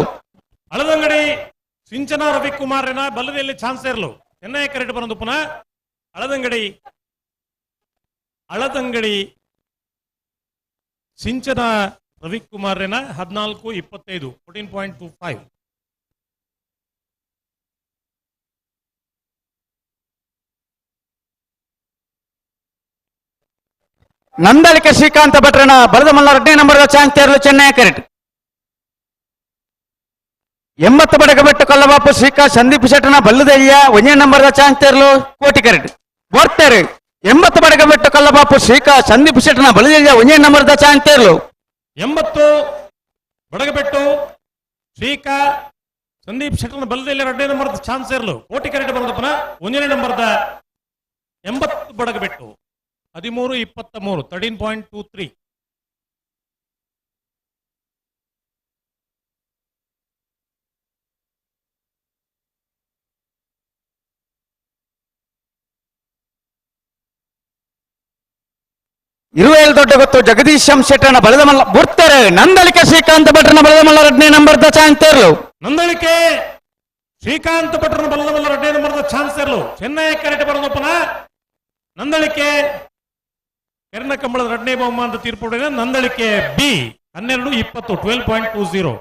ಅಳದಂಗಡಿ ಸಿಂಚನ ರವಿಕುಮಾರನ ಬಲದೆಲ್ಲ ಚಾನ್ಸೇರ್ಲು ಚೆನ್ನೈ ಕರೆಟ್ ಬರಂದು ಪುನಃ ಅಳದಂಗಡಿ ಅಳದಂಗಡಿ ಸಿಂಚನ ರವಿಕುಮಾರನ 14.25 14.25. ನಂದಳಿಕೆ ಶ್ರೀಕಾಂತ ಭಟ್ರನ ಬಲದಮಲ್ಲ 2ನೇ ನಂಬರ್ದ ಚಾಂತೇರ್ಲು ಚೆನ್ನೈ ಕರೆಟ್. 80 ಬಡಗಬೆಟ್ಟು ಕಲ್ಲಬಾಪು ಶ್ರೀಕಾ ಸಂದೀಪ್ ಶೆಟ್ಟನ ಬಲ್ಲದಯ್ಯ 1ನೇ ನಂಬರ್ದ ಚಾಂತೇರ್ಲು ಕೋಟಿ ಕರೆಟ್. ಬರ್ತಾರೆ 80 ಬಡಗಬೆಟ್ಟು ಕಲ್ಲಬಾಪು ಶ್ರೀಕಾ ಸಂದೀಪ್ ಶೆಟ್ಟನ ಬಲ್ಲದಯ್ಯ 1ನೇ ನಂಬರ್ದ ಚಾಂತೇರ್ಲು. 80 ಬಡಗಬೆಟ್ಟು ಶ್ರೀಕಾ ಸಂದೀಪ್ ಶೆಟ್ಟನ ಬಲ್ಲದಯ್ಯ 2ನೇ ನಂಬರ್ದ ಚಾನ್ಸೇರ್ಲು ಕೋಟಿ ಕರೆಟ್ ಬರೋದಪ್ಪನ 1ನೇ ನಂಬರ್ದ 80 ಬಡಗಬೆಟ್ಟು 13.23 13.23. ಇರುವೇಲ್ ದೊಡ್ಡ ಗೊತ್ತು ಜಗದೀಶ್ ಎಂ ಶೆಟ್ಟನ ಬಲದಮಲ್ಲ ಬುಡ್ತಾರೆ. ನಂದಳಿಕೆ ಶ್ರೀಕಾಂತ ಭಟ್ರನ ಬಲದಮಲ್ಲ 2ನೇ ನಂಬರ್ದ ಚಾನ್ಸೇರ್ಲು. ನಂದಳಿಕೆ ಶ್ರೀಕಾಂತ ಭಟ್ರನ ಬಲದಮಲ್ಲ 2ನೇ ನಂಬರ್ದ ಚಾನ್ಸೇರ್ಲು ಚೆನ್ನೈ ಕರೆಟ್ ಬರೋದಪ್ಪನ ನಂದಳಿಕೆ ಕೆರನ ಕಂಬಳದ 2ನೇ ಬಹುಮಾನದ ತೀರ್ಪು ನಂದಳಿಕೆ ಬಿ 12.20 12.20.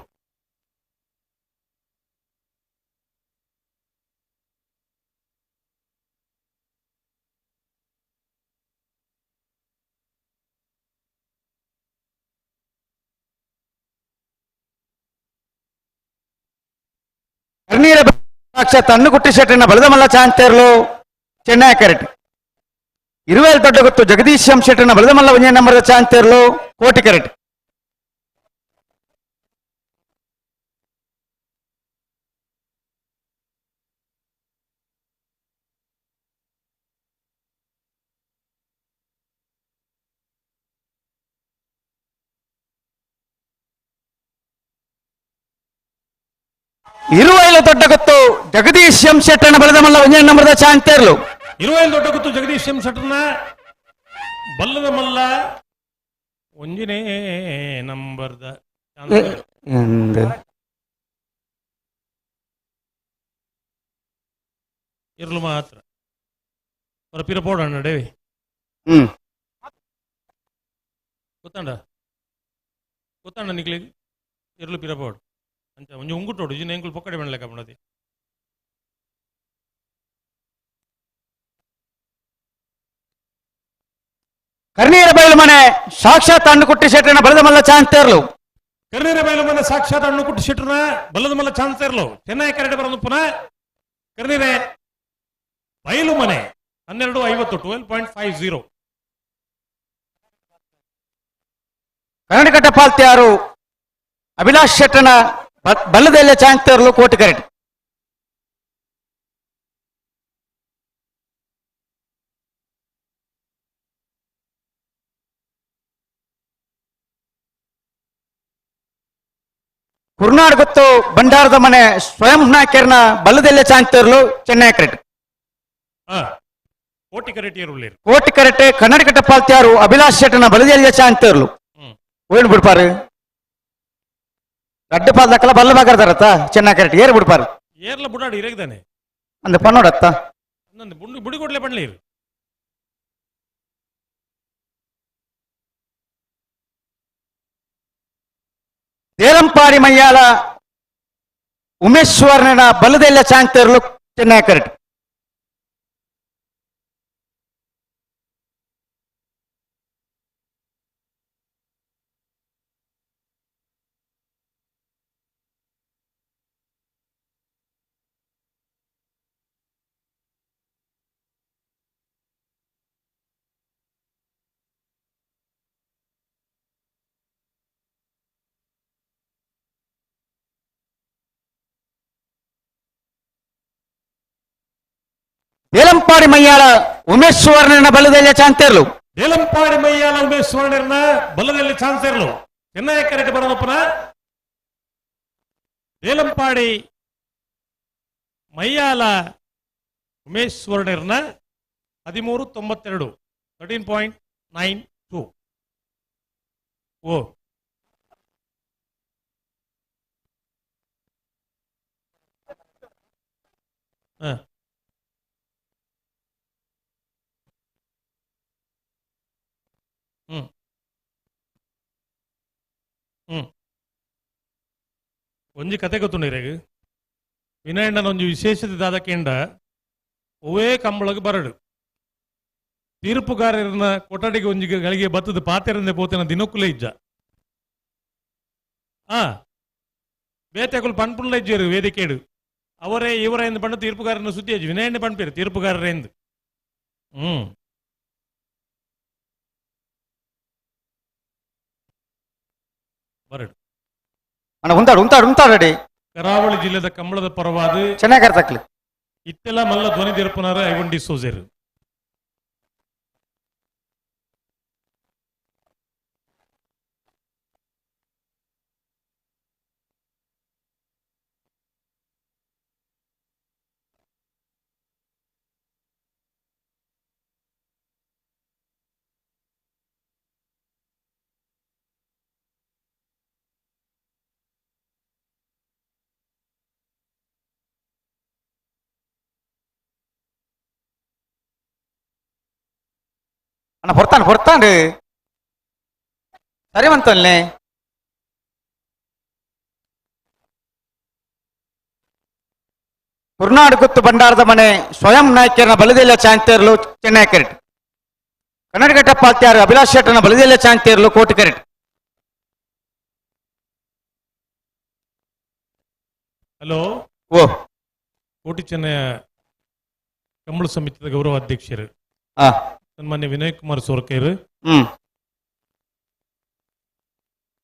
ತಣ್ಣುಕುಟ್ಟಿ ಶೆಟ್ಟನ ಬಲದಮಲ್ಲ ಚಾಂತೇರ್ಲು ಚೆನ್ನೈ ಕರೆಟ್. ಇರುವೇಲ್ ದೊಡ್ಡ ಗೊತ್ತು ಜಗದೀಶ್ ಎಂ ಶೆಟ್ಟನ ಬಲದಮಲ್ಲ 1ನೇ ನಂಬರ್ದ ಚಾಂತೇರ್ಲು ಕೋಟಿ ಕರೆಟ್. ಇರುವೈಲು ದೊಡ್ಡ ಗೊತ್ತು ಜಗದೀಶ್ ಎಂ ಶೆಟ್ಟನ ಬಲದಮಲ್ಲ 1ನೇ ನಂಬರ್ದ ಚಾಂತೇರ್ಲು. ಇರುವೈಲು ದೊಡ್ಡ ಗೊತ್ತು ಜಗದೀಶ್ ಎಂ ಶೆಟ್ಟನ ಬಲ್ಲದಮಲ್ಲ 1ನೇ ನಂಬರ್ದ ಇರ್ಲು ಮಾತ್ರ ಪಿರ ಪೋಡಣ್ಣ ಡೇವಿ. ಗೊತ್ತಂಡ ಗೊತ್ತಂಡ ನಿಕ್ಲಿ ಇರ್ಲು ಪಿರ ಪೋಡು ಅಂಚ ಒಂಜಿ ಉಂಗುಟೋಡು ಇಜಿನ ಎಂಕುಲು ಪೊಕ್ಕಡೆ ಬಣ್ಣಲೆಕ್ಕ ಪಂಡತಿ. ಕರ್ನೀರ ಬೈಲು ಮನೆ ಸಾಕ್ಷಾತ್ ಅಣ್ಣುಕುಟ್ಟಿ ಶೆಟ್ಟನ ಬಲದಮಲ್ಲ ಚಾಂತೇರ್ಲು. ಕರ್ನೀರ ಬೈಲು ಮನೆ ಸಾಕ್ಷಾತ್ ಅಣ್ಣುಕುಟ್ಟಿ ಶೆಟ್ಟನ ಬಲದಮಲ್ಲ ಚಾಂತೇರ್ಲು ಚೆನ್ನೈ ಕರೆಡೆ ಬರೋದು ಪುನಃ ಕರ್ನೀರೆ ಬೈಲು ಮನೆ 12.50 12.50. ಕರ್ನಾಟಕ ಪಾಲ್ತಿಯಾರು ಅಭಿಲಾಷ್ ಶೆಟ್ಟನ ಬಲ್ಲದೆಲ್ಲ ಚಾಂತೇರ್ಲು ಕೋಟಿ ಕರೆಟ್. ಕುರ್ನಾಡ್ ಗೊತ್ತು ಭಂಡಾರದ ಮನೆ ಸ್ವಯಂ ನಾಯಕರ್ನ ಬಲ್ಲದೆಲ್ಲ ಚಾಂತೇರ್ಲು ಚೆನ್ನೈ ಕರೆಟ್. ಕೋಟಿ ಕರೆಟ್ ಕೋಟಿ ಕರೆಟ್ ಕರ್ನಾಟಕ ಪಾಲ್ತಿಯಾರು ಅಭಿಲಾಷ್ ಶೆಟ್ಟನ ಬಲ್ಲದೆಲ್ಲ ಚಾಂತೇರ್ಲು. ಓನ್ ಬಿಡ್ಪಾರು ರಡ್ಡು ಪಾಲ್ ದಕ್ಕಲ ಬಲ್ಲ ಬಾಗರ್ದಾರತ್ತ ಚೆನ್ನೈ ಕರೆಟ್ ಏರ್ ಬಿಡ್ಪಾರು. ಏರ್ಲ ಬುಡಾಡಿ ಇರಗ್ದಾನೆ ಅಂದ ಪನ್ನೋಡತ್ತ ಬುಡಿ ಕೊಡ್ಲೆ ಪಣ್ಲಿ. ದೇಲಂಪಾಡಿ ಮಯ್ಯಾಲ ಉಮೇಶ್ವರನ ಬಲದೆಲ್ಲ ಚಾಂತೇರ್ಲು ಚೆನ್ನೈ ಕರೆಟ್. ದೇಲಂಪಾಡಿ ಮಯ್ಯಾಲ ಉಮೇಶ್ ಸುವರ್ಣನ ಬಲದಲ್ಲಿ ಚಾನ್ಸೇರ್ಲು. ದೇಲಂಪಾಡಿ ಮಯ್ಯಾಲ ಉಮೇಶ್ ಸುವರ್ಣನ ಬಲದಲ್ಲಿ ಚಾನ್ಸೇರ್ಲು. ಚೆನ್ನೈ ಕರೆಕ್ಟ್ ಬರೋದಪ್ಪನ ದೇಲಂಪಾಡಿ ಮಯ್ಯಾಲ ಉಮೇಶ್ ಸುವರ್ಣರ್ನ 13.92 13.92. ಓ ಒಂಜಿ ಕತೆ ಗೊತ್ತುಂಡಿರೇಗ್ ವಿನಯಣ್ಣನ ಒಂಜಿ ವಿಶೇಷತೆ ದಾದಕೇಂಡ ಒವೇ ಕಂಬಳಗ್ ಬರಡು ತೀರ್ಪುಗಾರರನ್ನ ಕೊಠಡಿಗೆ ಒಂಜಿ ಗಳಿಗೆ ಬತ್ತದ ಪಾತೆರಂದೆ ಪೋತಿನ ದಿನಕ್ಕುಲೇ ಇಜ್ಜ. ಆ ಬೇತೆಕುಲು ಪನ್ಪುಂಡ್ಲ ಇಜ್ಜೇರು ವೇದಿಕೆಡು ಅವರೇ ಇವರೇ ಎಂದು ಪಂಡು ತೀರ್ಪುಗಾರನ ಸುದ್ದಿ ಅಜ್ಜಿ ವಿನಯಣ್ಣೆ ಪನ್ಪೇರು ತೀರ್ಪುಗಾರರೆಂದು. ಹ್ಮ್ ಬರಡು ಅಣ್ಣ ಉಂತಾಡು ಉಂತಾಡು ಉಂತಾಡು ರೆಡಿ. ಕರಾವಳಿ ಜಿಲ್ಲೆದ ಕಂಬಳದ ಪರವಾದ ಚೆನ್ನಾಗಿ ಅರ್ಥಕ್ಲಿ ಇತ್ತೆಲ್ಲ ಮಲ್ಲ ಧ್ವನಿ ತೀರ್ಪುನಾರ ಐವನ್ ಡಿ ಸೋಜೆರ್. ಅಣ್ಣ ಹೊರ್ತಾನು ಹೊರ್ತಾನು ಸರಿ ಮಂತಲ್ನೇ. ಕುರ್ನಾಡು ಗುತ್ತು ಭಂಡಾರದ ಮನೆ ಸ್ವಯಂ ನಾಯ್ಕರನ ಬಲದೆಲ್ಲ ಚಾಂತೇರ್ಲು ಚೆನ್ನೈ ಕೆರೆಟ್. ಕನ್ನಡಘಟ್ಟ ಪಾಲ್ತ್ಯಾರು ಅಭಿಲಾಷ್ ಶೆಟ್ಟನ ಬಲದೆಲ್ಲ ಚಾಂತೇರ್ಲು ಕೋಟಿ ಕೆರೆಟ್. ಹಲೋ ಓ ಕೋಟಿ ಚೆನ್ನಯ ಕಂಬಳ ಸಮಿತಿಯ ಗೌರವ ಅಧ್ಯಕ್ಷರು ಸನ್ಮಾನ್ಯ ವಿನಯ್ ಕುಮಾರ್ ಸೋರ್ಕೇರ್,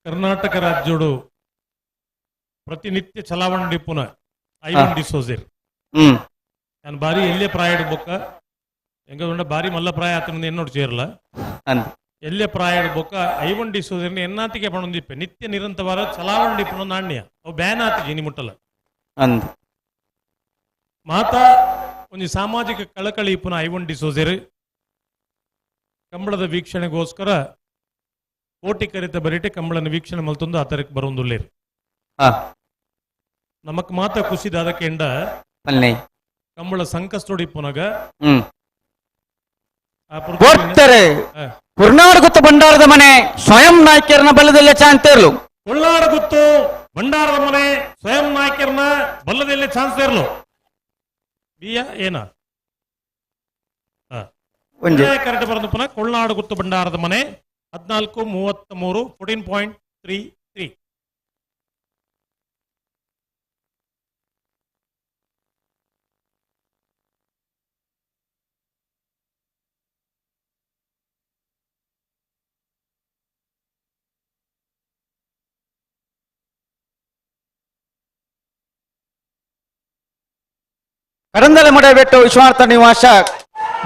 ಕರ್ನಾಟಕ ರಾಜ್ಯೋಡು ಪ್ರತಿನಿತ್ಯ ಚಲಾವಣೆ ಡಿಪ್ಪುನ ಐವನ್ ಡಿಸೋಜೆರ್. ನಾನು ಬಾರಿ ಎಲ್ಲೇ ಪ್ರಾಯಡ್ ಬೊಕ್ಕ ಎಂಗ ಬಾರಿ ಮಲ್ಲ ಪ್ರಾಯ ಆತನ ಎನ್ನೋಡು ಸೇರಲ್ಲ ಎಲ್ಲೇ ಪ್ರಾಯಡ್ ಬೊಕ್ಕ ಐವನ್ ಡಿಸೋಜೆರ್ ಎನ್ನಾತಿಗೆ ಪಣೊಂದಿಪ್ಪೆ ನಿತ್ಯ ನಿರಂತವಾರ ಚಲಾವಣೆ ಡಿಪ್ಪುನ ನಾಣ್ಯ ಅವು ಬ್ಯಾನ್ ಆತಿಗೆ ಇನಿ ಮುಟ್ಟಲ್ಲ. ಮಾತಾ ಒಂದು ಸಾಮಾಜಿಕ ಕಳಕಳಿ ಇಪ್ಪುನ ಐವನ್ ಡಿಸೋಜೆರ್ ಕಂಬಳದ ವೀಕ್ಷಣೆಗೋಸ್ಕರ ಕೋಟಿ ಕರಿತ ಬರಿಟೆ ಕಂಬಳನ ವೀಕ್ಷಣೆ ಮಲ್ತೊಂದು ಆತರಕ್ಕೆ ಬರೋಂದುಲ್ಲೇರು. ನಮಕ್ ಮಾತ ಖುಷಿ ದಾದಕೆಂಡ ಕಂಬಳ ಸಂಕಷ್ಟೋಡಿ ಇಪ್ಪುನಗ ಕುರ್ನಾಡು ಗುತ್ತು ಭಂಡಾರದ ಮನೆ ಸ್ವಯಂ ನಾಯ್ಕರನ ಬಲದಲ್ಲೇ ಚಾಂತೇರ್ಲು. ಕೊಲ್ನಾಡು ಗುತ್ತು ಭಂಡಾರದ ಮನೆ ಸ್ವಯಂ ನಾಯ್ಕರನ ಬಲ್ಲದಲ್ಲೇ ಚಾನ್ಸೇರ್ಲು ಬಿಯ ಏನ ಕರೆಕ್ಟ್ ಬರೋದು ಪುನಃ ಕೊಲ್ನಾಡು ಗುತ್ತು ಭಂಡಾರದ ಮನೆ 14:33 14.33. ಕರಂದಲೆ ಮಡಬೆಟ್ಟು ವಿಶ್ವನಾಥ ನಿವಾಸ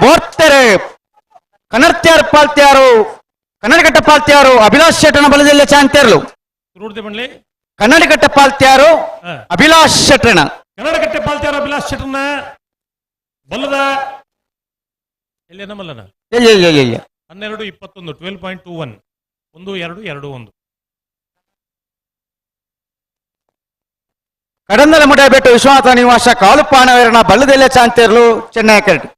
ಬೋರ್ತೆರೆ ಕನ್ನಡ್ತ್ಯಾರು ಪಾಲ್ತ್ಯಾರು ಕನ್ನಡಕಟ್ಟ ಪಾಲ್ತ್ಯಾರು ಅಭಿಲಾಷ್ ಶೆಟ್ಟನ ಬಲದಲ್ಲೇ ಚಾಂತೇರ್ಲು. ಕನ್ನಡಕಟ್ಟ ಪಾಲ್ತ್ಯಾರು ಅಭಿಲಾಷ್ ಶೆಟ್ಟನ ಕನ್ನಡಕಟ್ಟೆ ಪಾಲ್ತ್ಯಾರು ಅಭಿಲಾಷ್ ಶೆಟ್ಟನ ಬಲದ ಎಲ್ಲಿ ಮಲ್ಲನ 12:21 12.21 12:21. ಕಡಂದಲ ಮುಡಬೆಟ್ಟು ವಿಶ್ವನಾಥ ನಿವಾಸ ಕಾಲುಪಾಣವೀರನ ಬಲ್ಲದಲ್ಲೇ ಚಾಂತೇರ್ಲು ಚೆನ್ನೈ ಕರಡು.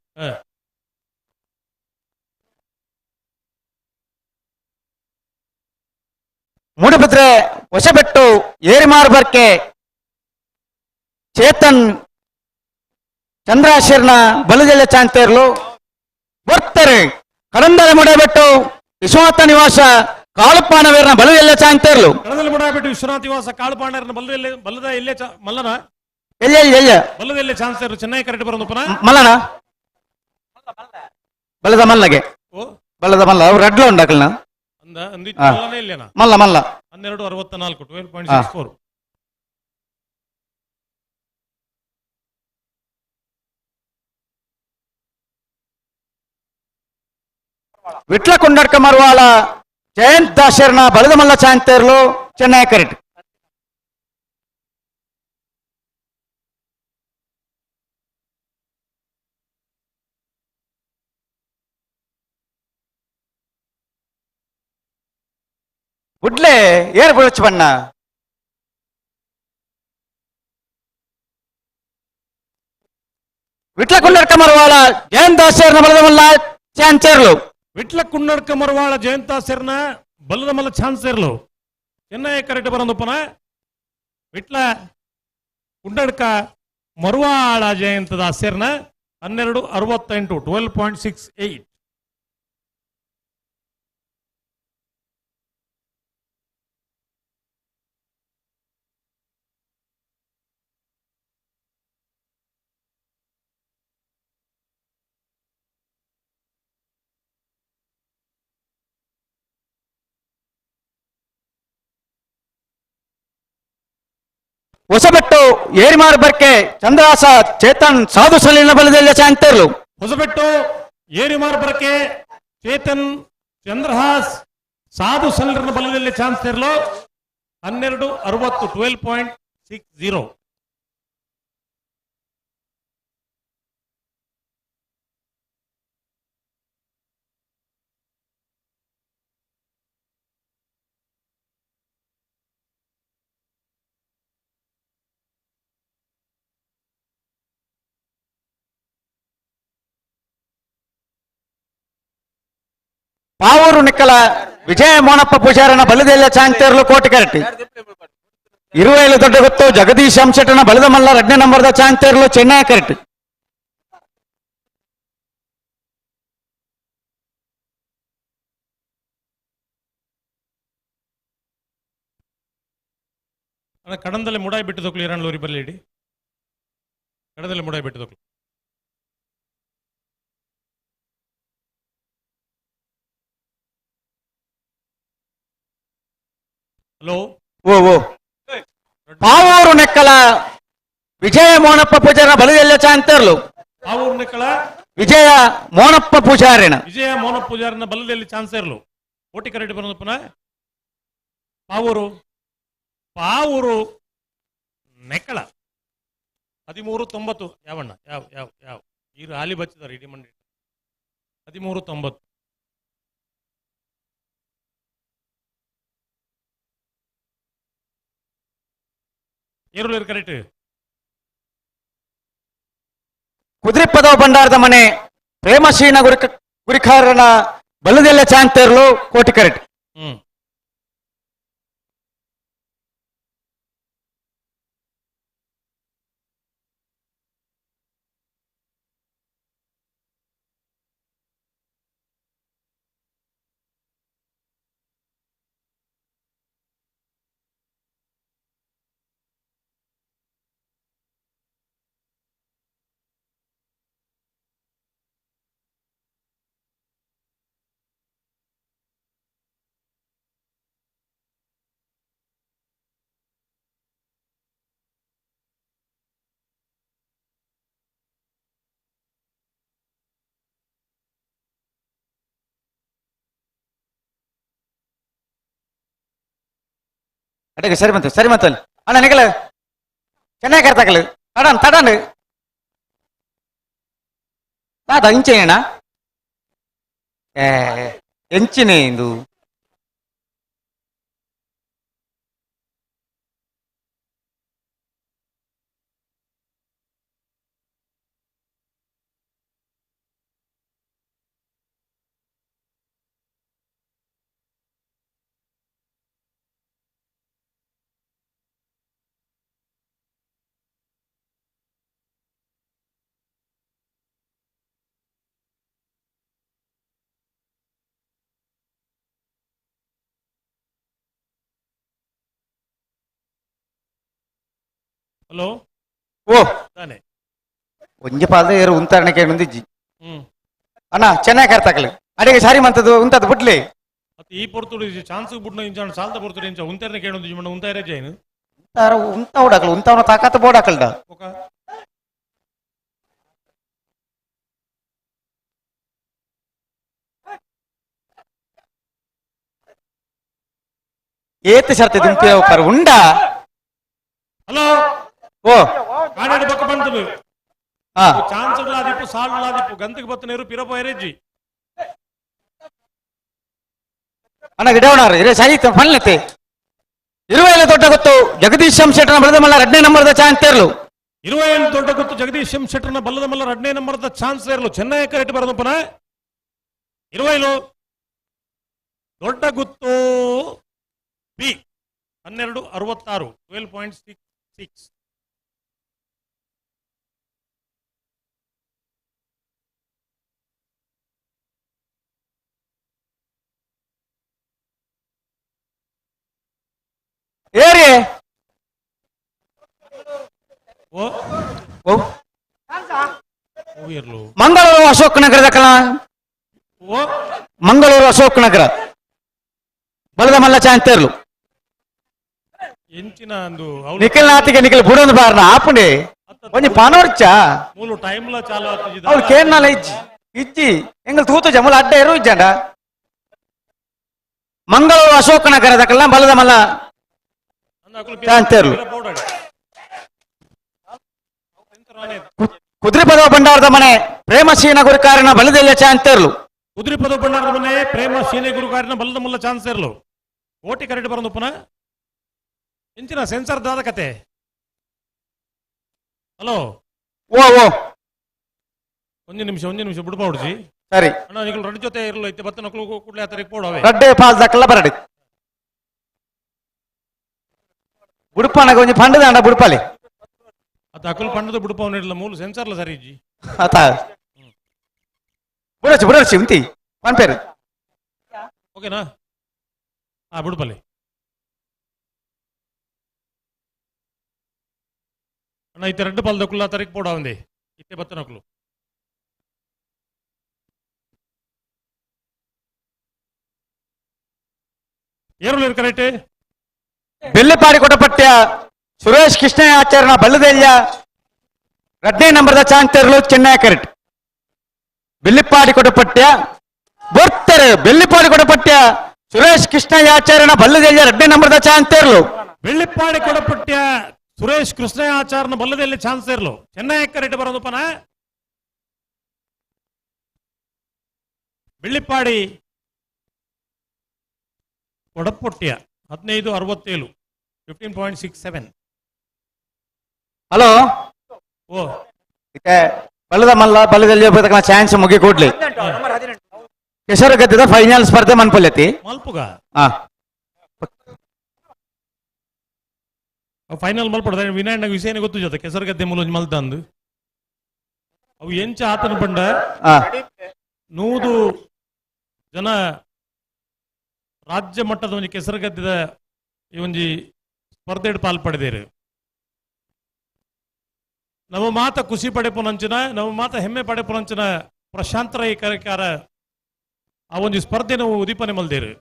ಮೂಡಬಿದ್ರೆ ಹೊಸಬೆಟ್ಟು ಏರಿಮಾರ್ಬರ್ಕೆ ಚೇತನ್ ಚಂದ್ರಾಶಿರ್ನ ಬಲದೆಲೆ ಚಾಂತೇರ್ಲು ಬರ್ತಾರೆ. ಕಡಂದಲ ಮುಡಬೆಟ್ಟು ವಿಶ್ವನಾಥ ನಿವಾಸ ಕಾಳುಪಾಣವೀರನ ಬಲದೆಲೆ ಚಾಂತೇರ್ಲು. ಕಡಂದಲ ಮುಡಬೆಟ್ಟು ವಿಶ್ವನಾಥ ನಿವಾಸ ಕಾಳುಪಾಣವೀರನ ಬಲದೆಲೆ ಬಲದ ಎಲ್ಲೆ ಮಲ್ಲನ ಎಲ್ಲೆ ಬಲದೆಲೆ ಚಾನ್ಸೇರ್ಲು ಚೆನ್ನೈ ಕರೆಕ್ಟ್ ಬರೋದು ಪುನಃ ಮಲ್ಲನ ಬಲದ ಮಲ್ಲಗೆ ಬಲದ ಮಲ್ಲ ಅವ್ರು ರಡ್ಲ ಉಂಡಾಕಲ್ನ ಮಲ್ಲ ಮಲ್ಲ 12:64 12.64. ವಿಟ್ಲ ಕೊಂಡಡ್ಕ ಮರುವಾಳ ಜಯಂತ್ ದಾಶರ್ನ ಬಲದ ಮಲ್ಲ ಚಾಂತೇರ್ಲು ಚೆನ್ನೈ ಕರೆಕ್ಟ್. ಗುಡ್ಲೆ ಏರ್ ಬುಳಚ್ ಬಣ್ಣ ವಿಟ್ಲ ಕುಂಡಡ್ಕ ಮರುವಾಳ ಜಯಂತ್ ದಾಸರ್ನ ಬಲದ ಮಲ್ಲ ಚಾನ್ಸೇರ್ಲು. ವಿಟ್ಲ ಕುಂಡಡ್ಕ ಮರುವಾಳ ಜಯಂತ್ ದಾಸರ್ನ ಬಲದ ಮಲ್ಲ ಚಾನ್ಸೇರ್ಲು ಚೆನ್ನೈ ಕರೆಕ್ಟ್ ಬರೋದು ಪುನಃ ವಿಟ್ಲ ಕುಂಡಡ್ಕ ಮರುವಾಳ ಜಯಂತ ದಾಸರ್ನ 12:68 12.68. ಹೊಸಬೆಟ್ಟು ಏರಿಮಾರು ಬರ್ಕೆ ಚಂದ್ರಾಸ ಚೇತನ್ ಸಾಧು ಸಲೀನ ಬಲದಲ್ಲಿ ಚಾಂತರ್ಲು. ಹೊಸಬೆಟ್ಟು ಏರಿಮಾರು ಬರ್ಕೆ ಚೇತನ್ ಚಂದ್ರಹಾಸ್ ಸಾಧು ಸಲೀನ ಬಲದಲ್ಲಿ ಚಾನ್ಸ್ ಇರಲು 12:60 12.60. ಪಾವೂರು ನಿಕ್ಕಲ ವಿಜಯ ಮೋನಪ್ಪ ಪೂಜಾರನ ಬಲದೆಲ್ಲ ಚಾಂತೇರ್ಲು ಕೋಟಿಕರಟ್ಟಿ. ಇರುವೇಲು ದೊಡ್ಡ ಗೊತ್ತು ಜಗದೀಶ್ ಅಂಶಟನ ಬಲದ ಮಲ್ಲ 2ನೇ ನಂಬರ್ದ ಚಾಂತೇರ್ಲು ಚೆನ್ನೈ ಕರೆಟ್. ಕಡಂದಲ್ಲೇ ಮುಡಾಯಿ ಬಿಟ್ಟು ದೊಕ್ಲು ಇರಾನ್ ಲೋರಿ ಬರಲಿ ಇಡಿ ಕಡದಲ್ಲೇ ಮುಡಾಯಿ ಬಿಟ್ಟು ದೊಕ್ಲು. ಹಲೋ ಓ ಓ ಪಾವೂರು ನೆಕ್ಕಲ ವಿಜಯ ಮೋನಪ್ಪ ಪೂಜಾರ ಬಲದೆಲ್ಲ ಚಾಂತೇರ್ಲು. ಪಾವೂರು ನೆಕ್ಕಲ ವಿಜಯ ಮೋನಪ್ಪ ಪೂಜಾರಿನ ವಿಜಯ ಮೋನಪ್ಪ ಪೂಜಾರಿನ ಬಲದಲ್ಲಿ ಚಾನ್ಸೇರ್ಲು ಕೋಟಿ ಕರೆಕ್ಟ್ ಬರೋದು ಪುನಃ ಪಾವೂರು ಪಾವೂರು ನೆಕ್ಕಳ 13.90 ಯಾವಣ್ಣ ಯಾವ ಯಾವ ಯಾವ ಈರು ಹಾಲಿ ಬಚ್ಚಿದಾರೆ ಇಡೀ ಮಂಡಿ 13.90. ಏರುಲೇರು ಕರೆಕ್ಟ್. ಕುದುರೆಪದ ಭಂಡಾರದ ಮನೆ ಪ್ರೇಮಶೀನ ಗುರಿಕಾರನ ಬಲದೆಲ್ಲ ಚಾಂತೇರ್ಲು ಕೋಟಿ ಕರೆಕ್ಟ್. ಅಡಗೆ ಸರಿ ಬಂತು ಸರಿ ಬಂತು ಅಣ್ಣ ನಿಗಲ ಚೆನ್ನಾಗಿ ಕರ್ತಾಕಲು ತಡನ್ ತಡನ್ ತಾತ ಇಂಚೇನ ಏ ಎಂಚಿನೇ ಇಂದು ಹಲೋ ಓ ತಾನೆ ಒಂಜಿ ಪಾಲ್ದ ಏರು ಉಂತಾರಣೆ ಕೇಳುಂದಿಜ್ಜಿ ಅಣ್ಣ ಚೆನ್ನಾಗಿ ಕರ್ತಾಕಲು ಅಡಿಗೆ ಸಾರಿ ಮಂತದ್ದು ಉಂತದ್ದು ಬುಡ್ಲಿ ಮತ್ತೆ ಈ ಪೊರ್ತುಡು ಚಾನ್ಸ್ ಬುಡ್ನ ಇಂಚಾಣ ಸಾಲ್ದ ಪೊರ್ತುಡು ಇಂಚ ಉಂತೇರ್ನ ಕೇಳುಂದಿಜ್ಜಿ ಮಣ್ಣ ಉಂತಾರೆ ಜೈನ್ ಉಂತಾರ ಉಂತ ಓಡಾಕಲು ಉಂತಾವನ ತಾಕತ್ ಬೋಡಾಕಲ್ಡ ಏತ್ ಶರ್ತಿ ದುಂಪಿ ಹೋಗ್ತಾರೆ ಉಂಡಾ ಹಲೋ ಓ ಕಾಡಾಡಿ ಬಕ್ಕ ಬಂತು ಹಾ ಚಾನ್ಸ್ ಲಾದಿಪ್ಪು ಸಾಲ್ ಲಾದಿಪ್ಪು ಗಂತಿಗೆ ಬತ್ತ ನೀರು ಪಿರಪೋಯರೆಜ್ಜಿ ಅಣ್ಣ ಗಿಡವಣಾರು ಇರೇ ಸರಿ ಫಲ್ನತೆ ಇರುವೆಲ್ಲ ದೊಡ್ಡ ಗೊತ್ತು ಜಗದೀಶ್ ಎಂ ಶೆಟ್ಟರ್ನ ಬಲದ ಮಲ್ಲ 2ನೇ ನಂಬರ್ದ ಚಾನ್ಸ್ ಇರಲು. ಇರುವೆಲ್ಲ ದೊಡ್ಡ ಗೊತ್ತು ಜಗದೀಶ್ ಎಂ ಶೆಟ್ಟರ್ನ ಬಲ್ಲದ ಮಲ್ಲ 2ನೇ ನಂಬರ್ದ ಚಾನ್ಸ್ ಇರಲು ಚೆನ್ನೈ ಕರೆಕ್ಟ್ ಬರೋದು ಪುನಃ ಇರುವೆಲು ದೊಡ್ಡ ಗುತ್ತು ಬಿ 12.66 12.66. ಏರಿ ಓ ಓ ಇರ್ಲು ಮಂಗಳೂರು ಅಶೋಕ್ ನಗರದ ಕಲ ಓ ಮಂಗಳೂರು ಅಶೋಕ್ ನಗರ ಬಲದ ಮಲ್ಲ ಚಾಂತೇರ್ಲು. ಎಂಚಿನ ಅಂದು ನಿಖಿಲ್ ನಾತಿಗೆ ನಿಖಿಲ್ ಬುಡೊಂದು ಬಾರ್ನ ಆಪುಂಡೆ ಒಂಜಿ ಪನೋರ್ಚ ಮೂಲು ಟೈಮ್ಲ ಚಾಲು ಆತಿಜಿ. ಅವ್ಳು ಕೇನ್ನಾಲ ಇಜ್ಜಿ ಇಜ್ಜಿ ಎಂಗಲ್ ತೂತು ಜಮುಲ ಅಡ್ಡ ಇರು ಇಜ್ಜಂಡ. ಮಂಗಳೂರು ಅಶೋಕನಗರದಕ್ಕೆಲ್ಲ ಬಲದ ಮಲ್ಲ ಚಾಂತೇರ್ಲು. ಕುದ್ರಿಪದ ಭಂಡಾರದ ಮನೆ ಪ್ರೇಮಶೀನ ಗುರುಕಾರನ ಬಲದೆಲ್ಲ ಚಾಂತೇರ್ಲು. ಕುದ್ರಿಪದ ಭಂಡಾರದ ಮನೆ ಪ್ರೇಮ ಶೀನೆ ಗುರುಕಾರನ ಬಲದ ಮುಲ್ಲ ಚಾನ್ಸ್ ಇರ್ಲು. ಓಟಿ ಕರೆಕ್ಟ್ ಬರೋದು ಪುನಃ ಎಂಚಿನ ಸೆನ್ಸರ್ ದಾದ ಕತೆ. ಹಲೋ ಓ ಓ ಒಂದು ನಿಮಿಷ ಒಂದು ನಿಮಿಷ ಬಿಡ್ಬಾ ಹುಡುಜಿ. ಸರಿ ಅಣ್ಣ ನಿಗಳು ರಡ್ಡು ಜೊತೆ ಇರಲು ಐತೆ ಬತ್ತ ನಕ್ಲು ಕೂಡಲೇ ಆತರ ಪೋಡವೆ. ರಡ್ಡೆ ಪಾಸ್ ದಕ್ಕಲ್ಲ ಬರಡಿ ಬುಡುಪನಗ ಒಂಜಿ ಪಂಡದ ಅಂಡ ಬುಡುಪಾಲಿ. ಅತ್ತ ಅಕುಲ್ ಪಂಡದ ಬುಡುಪವನ ಇರಲ್ಲ ಮೂಲು ಸೆನ್ಸರ್ಲ ಸರಿ ಇಜ್ಜಿ. ಆತ ಬುಡಚಿ ಬುಡಚಿ ಉಂತಿ ಪನ್ಪೇರು. ಓಕೆನಾ? ಹಾ ಬುಡುಪಲ್ಲಿ ಅಣ್ಣ ಇತ್ತೆ ರಡ್ಡು ಪಾಲ್ ದಕ್ಕುಲ್ಲ ತರಿಕ್ ಪೋಡ ಒಂದೇ ಇತ್ತೆ ಬತ್ತ ನಕ್ಲು. ಏರುಲೇರು ಕರೆಕ್ಟ್. ಬೆಳ್ಳಿಪಾಡಿ ಕೊಟ್ಟಪಟ್ಯ ಸುರೇಶ್ ಕೃಷ್ಣಯಾಚಾರ್ಯನ ಬಲ್ಲದೆಲ್ಯ ರಡ್ನೇ ನಂಬರ್ದ ಚಾಂತೇರ್ಲು ಚೆನ್ನೈ ಕರೆಕ್ಟ್. ಬೆಳ್ಳಿಪಾಡಿ ಕೊಟ್ಟಪಟ್ಯ ಬರ್ತಾರೆ ಬೆಳ್ಳಿಪಾಡಿ ಕೊಟ್ಟಪಟ್ಯ ಸುರೇಶ್ ಕೃಷ್ಣಯಾಚಾರ್ಯನ ಬಲ್ಲದೆಲ್ಯ ರಡ್ನೇ ನಂಬರ್ದ ಚಾಂತೇರ್ಲು. ಬೆಳ್ಳಿಪಾಡಿ ಕೊಡಪಟ್ಯ ಸುರೇಶ್ ಕೃಷ್ಣಯಾಚಾರ್ಯನ ಬಲ್ಲದೆಲ್ಲಿ ಚಾನ್ಸ್ ಇರ್ಲು ಚೆನ್ನೈ ಕರೆಕ್ಟ್ ಬರೋದು ಪನ. ಬೆಳ್ಳಿಪಾಡಿ ಕೊಡಪೊಟ್ಯ 15.67 15.67. ಹಲೋ ಓ ಬಲ್ಲದ ಮಲ್ಲ ಬಲ್ಲದಲ್ಲಿ ಚಾನ್ಸ್ ಮುಗಿ ಕೂಡ್ಲಿ ಕೆಸರು ಗದ್ದದ ಫೈನಲ್ ಸ್ಪರ್ಧೆ ಮನ್ಪೊಲೆತಿ ಮಲ್ಪುಗ ಫೈನಲ್ ಮಲ್ಪಡ ವಿನಾಯಣ್ಣ ವಿಷಯನೇ ಗೊತ್ತು ಜೊತೆ ಕೆಸರು ಗದ್ದೆ ಮೂಲೊಂಜಿ ಮಲ್ತಂದು ಅವು ಎಂಚ ಆತನ ಪಂಡ 100 ಜನ ರಾಜ್ಯ ಮಟ್ಟದ ಒಂಜಿ ಕೆಸರು ಗದ್ದೆದ ಈ ಒಂಜಿ ಸ್ಪರ್ಧೆಡ್ ಪಾಲ್ ಪಡೆದೇರು. ನಮ್ಮ ಮಾತ ಖುಷಿ ಪಡೆಪುನಂಚಿನ ನಮ್ಮ ಮಾತ ಹೆಮ್ಮೆ ಪಡೆಪುನಂಚಿನ ಪ್ರಶಾಂತ ರೈ ಕರೆಕಾರ ಆ ಒಂಜಿ ಸ್ಪರ್ಧೆ ನಾವು ಉದೀಪನೆ ಮಲ್ದೇರು.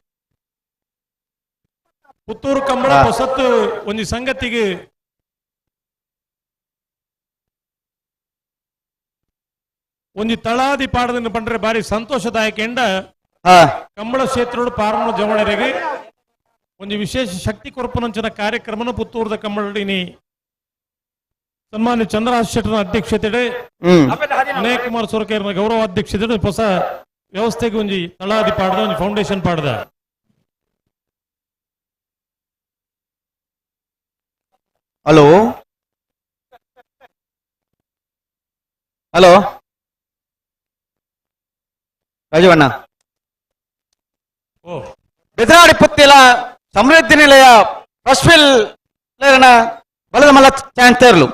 ಪುತ್ತೂರು ಕಂಬಳ ಹೊಸತ್ತು ಒಂಜಿ ಸಂಗತಿಗೆ ಒಂಜಿ ತಳಾದಿ ಪಾಡದನ್ನು ಪಂಡ್ರೆ ಬಾರಿ ಸಂತೋಷದಾಯಕ ಎಂಡ ಕಂಬಳ ಕ್ಷೇತ್ರೋಡು ಪಾರಣ ಜವಣರಿಗೆ ಒಂಜಿ ವಿಶೇಷ ಶಕ್ತಿ ಕೊರಪುನಂಚಿನ ಕಾರ್ಯಕ್ರಮನ ಪುತ್ತೂರದ ಕಂಬಳಡಿನಿ ಸನ್ಮಾನ್ಯ ಚಂದ್ರಹಾಸ್ ಶೆಟ್ಟರ್ನ ಅಧ್ಯಕ್ಷತೆ ವಿನಯ್ ಕುಮಾರ್ ಸೊರಕೇರ್ನ ಗೌರವ ಅಧ್ಯಕ್ಷತೆ ಹೊಸ ವ್ಯವಸ್ಥೆಗೆ ಒಂಜಿ ತಳಾದಿ ಪಾಡದ ಒಂಜಿ ಫೌಂಡೇಶನ್ ಪಾಡದ. ಹಲೋ ಹಲೋ ರಾಜೀವಣ್ಣ ಬೆದರಾಡಿ ಪುತ್ತಿಲ ಸಮೃದ್ಧಿ ನಿಲಯ ಫಸ್ಟ್ವಿಲ್ ಬಲದ ಮಲ್ಲ ಚಾಂತೇರ್ಲು.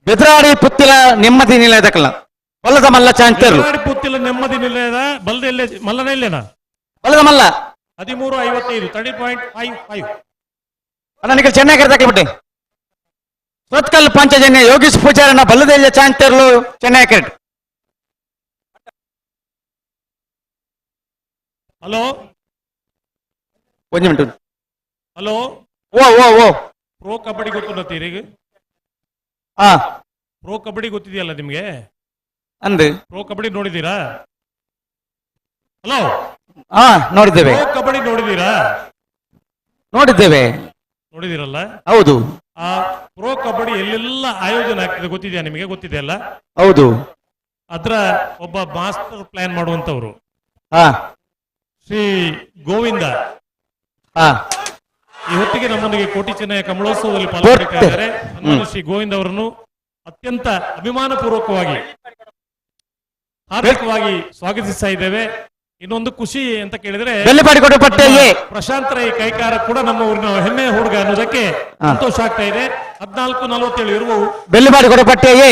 ಬೆದರಾಡಿ ಪುತ್ತಿಲ ನೆಮ್ಮದಿ ನಿಲಯದಕ್ಕಲ್ಲ ಬಲದ ಮಲ್ಲ ಚಾಂತೇರ್ಲು. ಪುತ್ತಿಲ ನೆಮ್ಮದಿ ನಿಲಯದ ಬಲದ ಮಲ್ಲನ ಇಲ್ಲೇನಾ? ಬಲದ ಮಲ್ಲ 13.55 30.55. ಅಣ್ಣ ಚೆನ್ನೈ ಕರೆದಾಕ್ಬಿಟ್ಟೆ. ಸುರತ್ಕಲ್ ಪಾಂಚಜನ್ಯ ಯೋಗೀಶ್ ಪೂಜಾರನ ಬಲ್ಲದೆಲ್ಲ ಚಾಂತೇರ್ಲು ಚೆನ್ನೈ ಕರೆಕ್ಟ್. ಹಲೋ ಒಂದು ಮಿನಿಟ್. ಹಲೋ ಓ ಓ ಓ ಪ್ರೋ ಕಬಡ್ಡಿ ಗೊತ್ತುಂಟ ತೀರಿಗೆ? ಪ್ರೋ ಕಬಡ್ಡಿ ಗೊತ್ತಿದೆಯಲ್ಲ ನಿಮ್ಗೆ? ಅಂದು ಪ್ರೋ ಕಬಡ್ಡಿ ನೋಡಿದೀರಾ? ಹಲೋ ನೋಡಿದ್ದೇವೆ. ಪ್ರೋ ಕಬಡ್ಡಿ ನೋಡಿದೀರಾ? ನೋಡಿದ್ದೇವೆ. ನೋಡಿದಿರಲ್ಲ? ಹೌದು. ಆ ಪ್ರೋ ಕಬಡ್ಡಿ ಎಲ್ಲೆಲ್ಲ ಆಯೋಜನೆ ಆಗ್ತದೆ ಗೊತ್ತಿದೆಯಾ ನಿಮಗೆ? ಗೊತ್ತಿದೆ ಅಲ್ಲ? ಹೌದು. ಅದರ ಒಬ್ಬ ಮಾಸ್ಟರ್ ಪ್ಲಾನ್ ಮಾಡುವಂತವ್ರು ಶ್ರೀ ಗೋವಿಂದ ಈ ಹೊತ್ತಿಗೆ ನಮ್ಮೊಂದಿಗೆ ಕೋಟಿ ಚೆನ್ನಯ್ಯ ಕಮಲೋತ್ಸವದಲ್ಲಿ ಪಾಲ್ಗೊಳ್ತಾ ಇದ್ದಾರೆ. ಶ್ರೀ ಗೋವಿಂದ ಅವರನ್ನು ಅತ್ಯಂತ ಅಭಿಮಾನ ಪೂರ್ವಕವಾಗಿ ಹಾರ್ದಿಕವಾಗಿ ಸ್ವಾಗತಿಸ್ತಾ ಇದ್ದೇವೆ. ಇನ್ನೊಂದು ಖುಷಿ ಅಂತ ಕೇಳಿದ್ರೆ ಪ್ರಶಾಂತ್ ರೈ ಕೈಕಾರ ಕೂಡ ನಮ್ಮ ಊರಿನ ಹೆಮ್ಮೆಯ ಹುಡುಗ ಅನ್ನೋದಕ್ಕೆ ಸಂತೋಷ ಆಗ್ತಾ ಇದೆ. 14:47 ಇರುವ ಬೆಳ್ಳಿಪಾಡಿ ಕೊಡಪಟ್ಟೆ ಎ.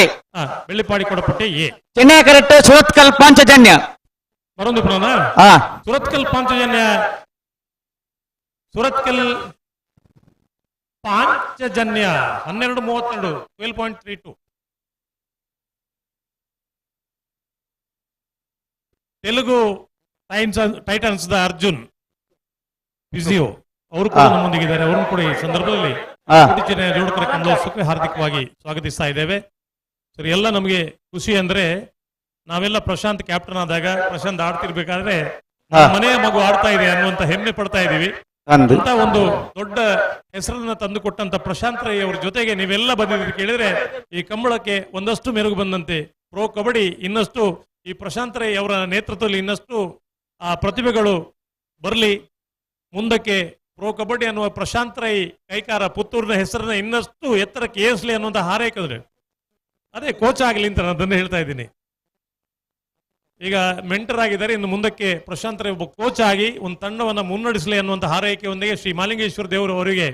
ಬೆಳ್ಳಿಪಾಡಿ ಕೊಡಪಟ್ಟೆ ಎ. ಚೆನ್ನೈ ಕರೆಕ್ಟ್ ಸುರತ್ಕಲ್ ಪಾಂಚಜನ್ಯ ಬರೋದು Surathkal Panchajanya Surathkal Panchajanya 12:32 12.32. Telugu Titans the Arjun physio ಅವರು ಕೂಡ ನಮ್ಮೊಂದಿಗಿದ್ದಾರೆ. ಅವರನ್ನು ಕೂಡ ಈ ಸಂದರ್ಭದಲ್ಲಿ ಕೋಟಿ ಜೋಡುಕರ ಕಂಬಳೋತ್ಸವಕ್ಕೆ ಹಾರ್ದಿಕವಾಗಿ ಸ್ವಾಗತಿಸ್ತಾ ಇದ್ದೇವೆ. ಸರ್, ಎಲ್ಲ ನಮಗೆ ಖುಷಿ ಅಂದ್ರೆ ನಾವೆಲ್ಲ ಪ್ರಶಾಂತ್ ಕ್ಯಾಪ್ಟನ್ ಆದಾಗ ಪ್ರಶಾಂತ್ ಆಡ್ತಿರ್ಬೇಕಾದ್ರೆ ಮನೆಯ ಮಗು ಆಡ್ತಾ ಇದೆ ಅನ್ನುವಂತ ಹೆಮ್ಮೆ ಪಡ್ತಾ ಇದೀವಿ. ಅಂತ ಒಂದು ದೊಡ್ಡ ಹೆಸರನ್ನ ತಂದು ಕೊಟ್ಟಂತ ಪ್ರಶಾಂತ್ ರೈ ಅವರ ಜೊತೆಗೆ ನೀವೆಲ್ಲ ಬಂದಿದ್ದೀರಿ ಕೇಳಿದ್ರೆ ಈ ಕಂಬಳಕ್ಕೆ ಒಂದಷ್ಟು ಮೆರುಗು ಬಂದಂತೆ. ಪ್ರೋ ಕಬಡ್ಡಿ ಇನ್ನಷ್ಟು ಈ ಪ್ರಶಾಂತ್ ರೈ ಅವರ ನೇತೃತ್ವದಲ್ಲಿ ಇನ್ನಷ್ಟು ಆ ಪ್ರತಿಭೆಗಳು ಬರಲಿ. ಮುಂದಕ್ಕೆ ಪ್ರೋ ಕಬಡ್ಡಿ ಅನ್ನುವ ಪ್ರಶಾಂತ್ ರೈ ಕೈಕಾರ ಪುತ್ತೂರಿನ ಹೆಸರನ್ನ ಇನ್ನಷ್ಟು ಎತ್ತರಕ್ಕೆ ಏರಿಸಲಿ ಅನ್ನುವಂತ ಹಾರೈಕೆ. ಅದೇ ಕೋಚ್ ಆಗಲಿ ಅಂತ ನಾನು ಅದನ್ನು ಹೇಳ್ತಾ ಇದ್ದೀನಿ. ಈಗ ಮೆಂಟರ್ ಆಗಿದ್ದಾರೆ, ಇನ್ನು ಮುಂದಕ್ಕೆ ಪ್ರಶಾಂತ್ ರೈ ಒಬ್ಬ ಕೋಚ್ ಆಗಿ ಒಂದು ತಂಡವನ್ನು ಮುನ್ನಡೆಸಲಿ ಅನ್ನುವಂಥ ಹಾರೈಕೆಯೊಂದಿಗೆ ಶ್ರೀ ಮಾಲಿಂಗೇಶ್ವರ ದೇವರು ಅವರಿಗೆ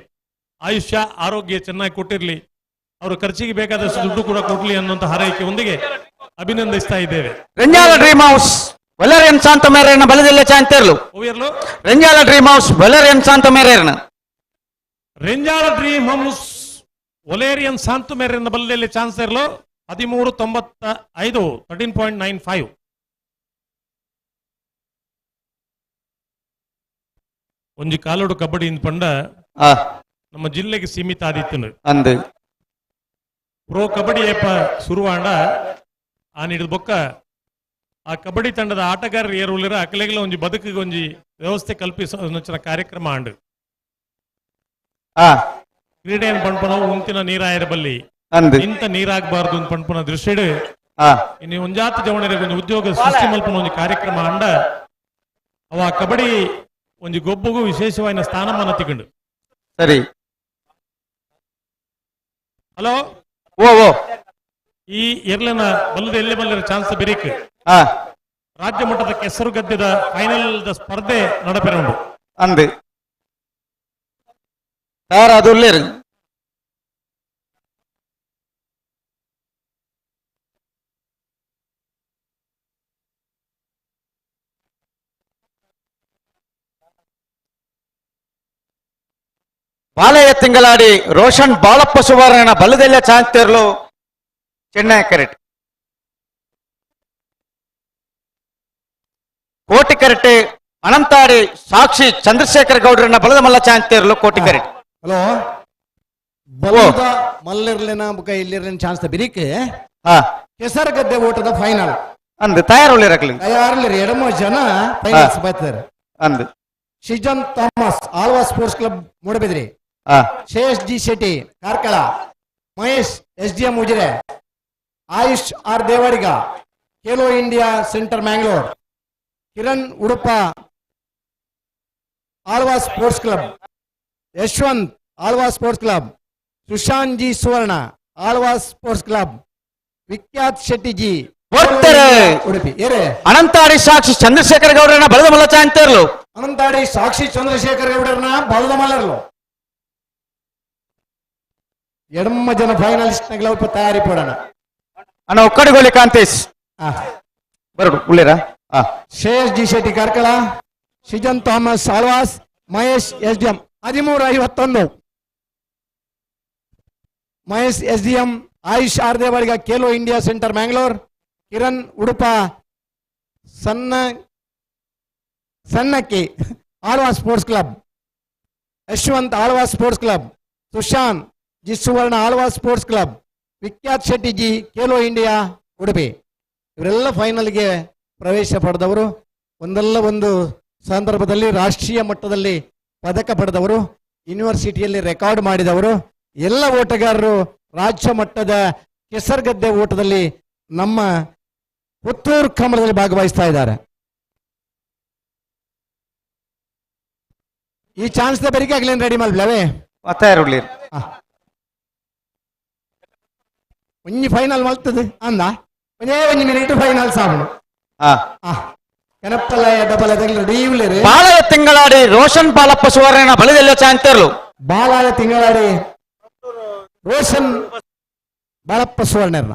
ಆಯುಷ್ಯ ಆರೋಗ್ಯ ಚೆನ್ನಾಗಿ ಕೊಟ್ಟಿರಲಿ, ಅವರು ಖರ್ಚಿಗೆ ಬೇಕಾದಷ್ಟು ದುಡ್ಡು ಕೂಡ ಕೊಡ್ಲಿ ಅನ್ನುವಂಥ ಹಾರೈಕೆಯೊಂದಿಗೆ ಅಭಿನಂದಿಸ್ತಾ ಇದ್ದೇವೆ. ರೆಂಜಾಲ ಡ್ರೀಮ್ ಹೌಸ್ ವೆಲರಿಯನ್ ಶಾಂತ ಮೇರೆನ ಬಲದಲ್ಲೇ ಚಾಂತೇರ್ಲು. ರೆಂಜಾಲ ಡ್ರೀಮ್ ಹೌಸ್ ವೆಲರಿಯನ್ ಶಾಂತ ಮೇರೆನ. ರೆಂಜಾಲ ಡ್ರೀಮ್ ಹೌಸ್ ಒಲೇರಿಯನ್ ಶಾಂತ ಮೇರೆನ ಬಲದಲ್ಲಿ ಚಾನ್ಸ್ ಇರಲು 13.95, 13.95. ಒಂಜಿ ಕಾಲೋಡು ಕಬಡ್ಡಿ ಪಂಡ ನಮ್ಮ ಜಿಲ್ಲೆಗೆ ಸೀಮಿತ ಆದಿತ್ತು. ಅಂದು ಪ್ರೋ ಕಬಡ್ಡಿ ಏಪ ಶುರುವಾಂಡ ಆ ನೀಡಿದ ಬೊಕ್ಕ ಆ ಕಬಡ್ಡಿ ತಂಡದ ಆಟಗಾರರು ಏರುಲಿರ ಅಕಲೆಗಳ ಒಂಜಿ ಬದುಕಿಗೆ ಒಂಜಿ ವ್ಯವಸ್ಥೆ ಕಲ್ಪಿಸೋ ಕಾರ್ಯಕ್ರಮ ಆಂಡು. ಕ್ರೀಡೆಯನ್ನು ಪಣ್ಪನ ಉಂತಿನ ನೀರಾಯರ ಬಲ್ಲಿ ಇಂತ ನೀರಾಗಬಾರದು ಅಂತ ಪಣ್ಪನ ದೃಷ್ಟಿಡು ಇನ್ನು ಒಂಜಾತ ಜವಣರಿಗೆ ಒಂದು ಉದ್ಯೋಗ ಸೃಷ್ಟಿ ಮಲ್ಪನ ಒಂಜಿ ಕಾರ್ಯಕ್ರಮ ಅಂಡ ಅವ ಕಬಡ್ಡಿ ಒಂಜಿ ಗೊಬ್ಬಗೂ ವಿಶೇಷವಾದ ಸ್ಥಾನಮಾನ ತಿಕೊಂಡು. ಸರಿ, ಹಲೋ ಓ ಓ ಈ ಎರ್ಲನ ಬಲ್ಲದ ಎಲ್ಲೆ ಬಲ್ಲರ ಚಾನ್ಸ್ ಬಿರಿಕ್ ರಾಜ್ಯ ಮಟ್ಟದ ಕೆಸರು ಗದ್ದೆದ ಫೈನಲ್ ಸ್ಪರ್ಧೆ ನಡಪೆರ ಉಂಡು. ಅಂದು ಅದು ಬಾಲಯ್ಯ ತಿಂಗಳಾಡಿ ರೋಷನ್ ಬಾಳಪ್ಪ ಸುವರ್ಣ ಬಲ್ಲದೆಲ್ಲ ಚಾಂತೇರ್ಲು ಚೆನ್ನೈ ಕರೆಟ್. ಕೋಟಿ ಕರೆಟೆ ಅನಂತಾಡಿ ಸಾಕ್ಷಿ ಚಂದ್ರಶೇಖರ್ ಗೌಡ್ರನ್ನ ಬಲದ ಮಲ್ಲ ಚಾಂತೇರ್ಲು ಕೋಟಿ ಕರೆಟ್. ಹಲೋ, ಬಲದ ಮಲ್ಲಿರ್ಲಿನ ಬುಕ ಇಲ್ಲಿರ್ಲಿನ ಚಾನ್ಸ್ ಬಿರಿಕೆ ಕೆಸರಗದ್ದೆ ಓಟದ ಫೈನಲ್ ಅಂದು ತಯಾರು ತಯಾರಲಿ ಎಡಮ ಜನ ಫೈನಲ್ಸ್ ಬರ್ತಾರೆ. ಅಂದು Shijan Thomas Alva sports club Moodbidri, Shreyas G Shetty Karkala, Mahesh S D M Ujire, Ayush R Devadiga Khelo India centre Mangalore, Kiran Udupa Alva sports club, Yashwant Alva sports club, Sushant G Suvarna Alva sports club, Vikhyat Shetty G Udupi. Anantadi Sakshi Chandrashekar ಗೌಡರನ್ನ ಬಲದ ಮಲ್ಲ ಚಾಂತೇರ್ಲು. ಅನಂತಾಡಿ ಸಾಕ್ಷಿ ಚಂದ್ರಶೇಖರ್ ಗೌಡರನ್ನ ಬಲದ ಮಲ್ಲರ್ಲು. ಎಡಮ್ಮ ಜನ finalist ನಗಲ ತಯಾರಿ ಪಡೋಣ. ಅಣ್ಣ ಒಕ್ಕಡಿಗೋಲಿ Kantesh ಬರೋಡು ಉಳ್ಳೇರಾ. Shreyas G Shetty Karkala, Shijan Thomas Alva's, Mahesh S D M 13.51. Mahesh S D M, Ayush R Devadiga Khelo India centre Mangalore, Kiran Udupa Sannakki Alva sports club, Yashwant Alva sports club, Sushant G Suvarna Alva sports club, Vikhyat Shetty G Khelo India Udupi. ಇವರೆಲ್ಲ ಫೈನಲ್ಗೆ ಪ್ರವೇಶ ಪಡೆದವರು. ಒಂದಲ್ಲ ಒಂದು ಸಂದರ್ಭದಲ್ಲಿ ರಾಷ್ಟ್ರೀಯ ಮಟ್ಟದಲ್ಲಿ ಪದಕ ಪಡೆದವರು, ಯೂನಿವರ್ಸಿಟಿಯಲ್ಲಿ ರೆಕಾರ್ಡ್ ಮಾಡಿದವರು. ಎಲ್ಲ ಓಟಗಾರರು ರಾಜ್ಯ ಮಟ್ಟದ ಕೆಸರುಗದ್ದೆ ಓಟದಲ್ಲಿ ನಮ್ಮ ಪುತ್ತೂರು ಕಮಲದಲ್ಲಿ ಭಾಗವಹಿಸ್ತಾ ಇದ್ದಾರೆ. ಈ ಚಾನ್ಸ್ ಬರಿಕೆ ಆಗ್ಲೇನು ರೆಡಿ ಮಾಡ್ಲವೇ ಒಂಜಿ ಫೈನಲ್ ಮಲ್ತದೆ ಅಂದ ಒಂದೇ ಒಂಜಿ ಮಿನಿಟ್ ಫೈನಲ್ ಸಾಬು. ಕನಪ್ಪಲ ಡಬಲ್ ರೆಡಿ. ಬಾಲಯ ತಿಂಗಳಾಡಿ ರೋಷನ್ ಬಾಲಪ್ಪ ಸುವರ್ಣ ಬಲದೆಲ್ಲ ಚಾಂತೇರ್ಲು. ಬಾಲಾಯ ತಿಂಗಳಾಡಿ ರೋಷನ್ ಬಾಲಪ್ಪ ಸುವರ್ಣರ್ನ.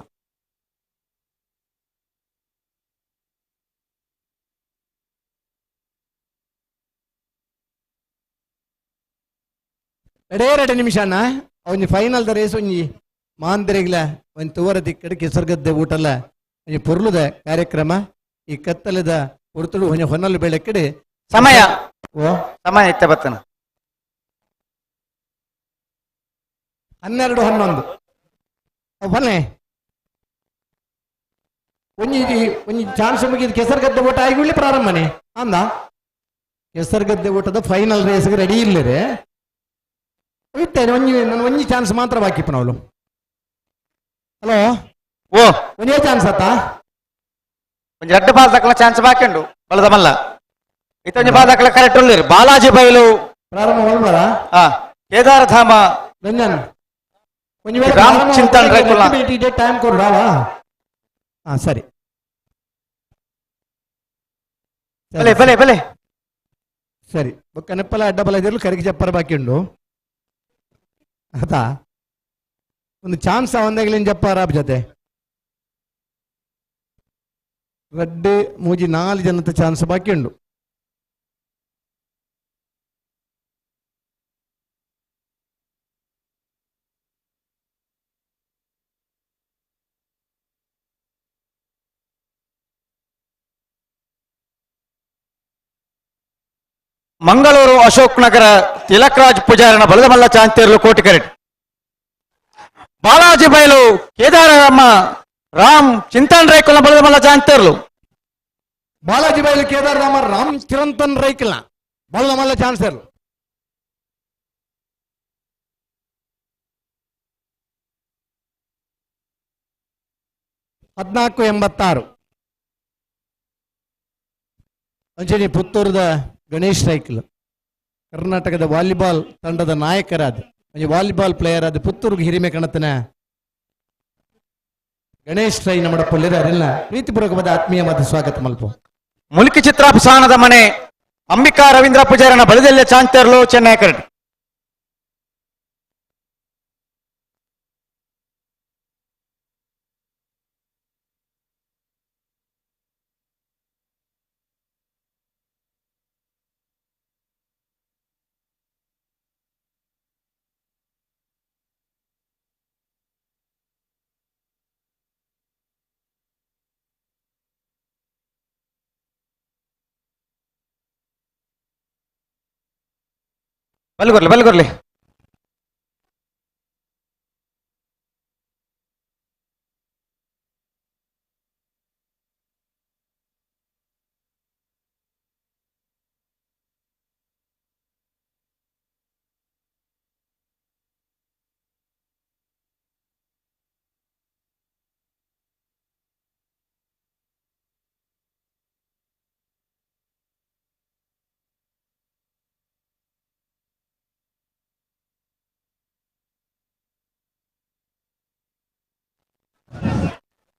ಎರಡೇ ನಿಮಿಷನ ಒಂಜಿ ಫೈನಲ್ the race ಒಂಜಿ ಮಾಂದಿರಿಗ್ಲ ಒಂಜಿ ತುವರ ದಿಕ್ಕಡೆ ಕೆಸರುಗದ್ದೆ ಊಟಲ್ಲ ಒಂಜಿ ಪೊರ್ಲುದ ಕಾರ್ಯಕ್ರಮ. ಈ ಕತ್ತಲದ ಪೊರ್ತುಡು ಒಂಜಿ ಹೊನ್ನಲು ಬೆಳಕಡೆ ಸಮಯ ಸಮಯ ಇತ್ತ ಬತ್ತನ. 12-11 ಬನ್ನಿ ಒಂಜಿ ಒಂಜಿ ಚಾನ್ಸ್ ಮುಗಿದ ಕೆಸರುಗದ್ದೆ ಓಟ ಆಗಿ ಪ್ರಾರಂಭನೆ ಅಂದ ಕೆಸರುಗದ್ದೆ ಓಟದ ಫೈನಲ್ ರೇಸ್ಗೆ ರೆಡಿ ಇಲ್ಲರೆ ಇತ್ತೇನೆ ಒಂಜಿ ನನ್ನ ಒಂಜಿ ಚಾನ್ಸ್ ಮಾತ್ರ ಬಾಕಿ ನಾವು. ಹಲೋ ಓ ಒಂದೇ ಚಾನ್ಸ್ ಆತಾ ಒಂಜಿ ರಡ್ಡು ಬಾಲ್ ದಕ್ಕಲ ಚಾನ್ಸ್ ಬಾಕಿ ಉಂಡು ಬಲದ ಮಲ್ಲ ಇತ್ತೊಂಜಿ ಬಾಲ್ ದಕ್ಕಲ ಕರೆಕ್ಟ್ ಉಳ್ಳೇರು ಬಾಲಾಜಿ ಬೈಲು ಪ್ರಾರಂಭ ಮಲ್ಬಾರ ಹಾ ಕೇದಾರಧಾಮ ರಂಜನ್ ಒಂಜಿ ವೇಳೆ ರಾಮ್ ಚಿಂತನ್ ರೈಕುಲ ಟೈಮ್ ಕೊಡು. ಹಾ ಸರಿ ಬಲೆ ಬಲೆ ಬಲೆ ಸರಿ ಬೊಕ್ಕ ನೆಪ್ಪಲ ಅಡ್ಡ ಬಲ ಇದ್ರಲ್ಲೂ ಕರಿಗೆ ಚಪ್ಪರ ಬಾಕಿ ಉಂಡು ಆತಾ ಒಂದು ಚಾನ್ಸ್ ಒಂದಾಗಲೇನು ಜಪ್ಪಾರ ಜೊತೆ ರಡ್ಡು ಮೂಜಿ ನಾಲ್ ಜನತ ಚಾನ್ಸ್ ಬಾಕಿ ಉಂಡು. ಮಂಗಳೂರು ಅಶೋಕ್ ನಗರ ತಿಲಕ್ರಾಜ್ ಪೂಜಾರನ ಬಲದಮಲ್ಲ ಚಾಂತೇರ್ಲು ಕೋಟಿಕರೆಟ್ ಬಾಲಾಜಿ ಬೈಲು ಕೇದಾರಮ್ಮ ರಾಮ್ ಚಿಂತನ್ ರೈಕುಲ ಬಲದಮಲ್ಲ ಚಾಂತೇರ್ಲು ಬಾಲಾಜಿ ಬೈಲು ಕೇದಾರರಾಮ ರಾಮ್ ಚಿರಂತನ್ ರೈಕುಲ ಬಲದಮಲ್ಲ ಚಾನ್ಸೇರ್ಲು. 14-86 ಅಂಚನೆ ಪುತ್ತೂರದ ಗಣೇಶ್ ರೈಕಲ್ ಕರ್ನಾಟಕದ ವಾಲಿಬಾಲ್ ತಂಡದ ನಾಯಕರಾದ ಒಂಜಿ ವಾಲಿಬಾಲ್ ಪ್ಲೇಯರ್ ಆದ ಪುತ್ತೂರಿಗೆ ಹಿರಿಮೆ ಕಣತನ ಗಣೇಶ್ ರೈ ನಮ್ಮ ಪೊಲ್ಲಿರಲ್ಲ ಪ್ರೀತಿಪೂರ್ವಕವಾದ ಆತ್ಮೀಯ ಮತ್ತು ಸ್ವಾಗತ ಮಲ್ಪ. ಮುಲ್ಕಿ ಚಿತ್ರಾಭಿಸಾನದ ಮನೆ ಅಂಬಿಕಾ ರವೀಂದ್ರ ಪೂಜಾರನ ಬಲದಲ್ಲೇ ಚಾಂತೇರ್ಲು ಚೆನ್ನೈ ಕರಡಿ. ಬಲ್ಗೊರ್ಲಿ ಬಲ್ಗೊರ್ಲಿ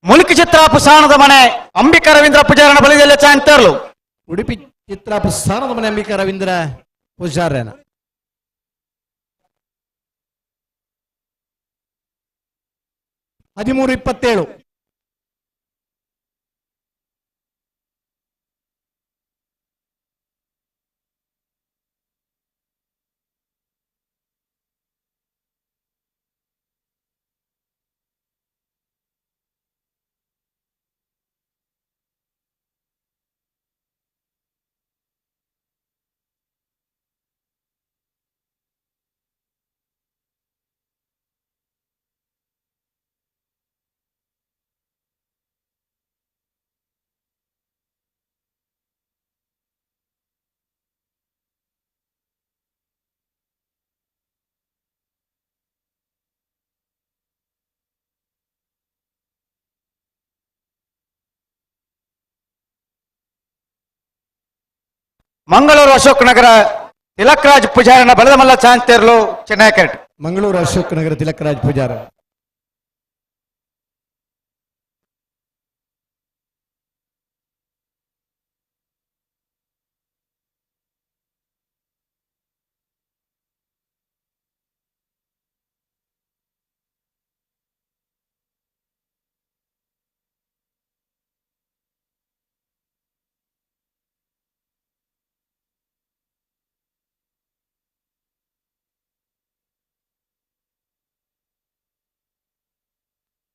ಮುಲ್ಕಿ ಚಿತ್ರಾಪು ಸಾಣದ ಮನೆ ಅಂಬಿಕಾ ರವೀಂದ್ರ ಪೂಜಾರನ ಬಲಿದಲ್ಲೇ ಚಾಂತೇರ್ಲು. ಉಡುಪಿ ಚಿತ್ರಾಪು ಸಾಣದ ಮನೆ ಅಂಬಿಕಾ ರವೀಂದ್ರ ಪೂಜಾರನ 13-27 ಮಂಗಳೂರು ಅಶೋಕ್ ನಗರ ತಿಲಕ್ರಾಜ್ ಪೂಜಾರನ ಬಲದಮಲ್ಲ ಚಾಂತೇರ್ಲು ಚೆನ್ನೈ ಕರೆಟ್. ಮಂಗಳೂರು ಅಶೋಕ್ ನಗರ ತಿಲಕ್ರಾಜ್ ಪೂಜಾರ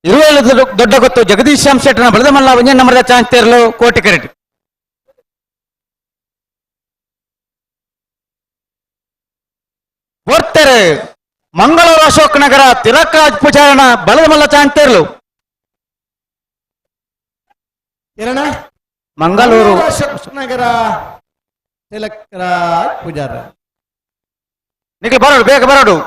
ಇರುವೇಲು ದೊಡ್ಡ ಗೊತ್ತು ಜಗದೀಶ್ ಶ್ಯಾಮ್ ಶೆಟ್ಟನ ಬಲದಮಲ್ಲ ಒಂಜೇ ನಂಬರ್ದ ಚಾಂತೇರ್ಲು ಕೋಟಿ ಕರೆಟ್. ಒರ್ತೆರ್ Mangaluru Ashok Nagar Tilakraj ಪೂಜಾರನ ಬಲದಮಲ್ಲ ಚಾಂತೇರ್ಲು. ಏನಣ್ಣ? ಮಂಗಳೂರು ಅಶೋಕ್ ನಗರ ತಿಲಕರಾಜ್ ಪೂಜಾರ. ನಿಖಿಲ್ ಬರೋಡು, ಬೇಗ ಬರೋಡು.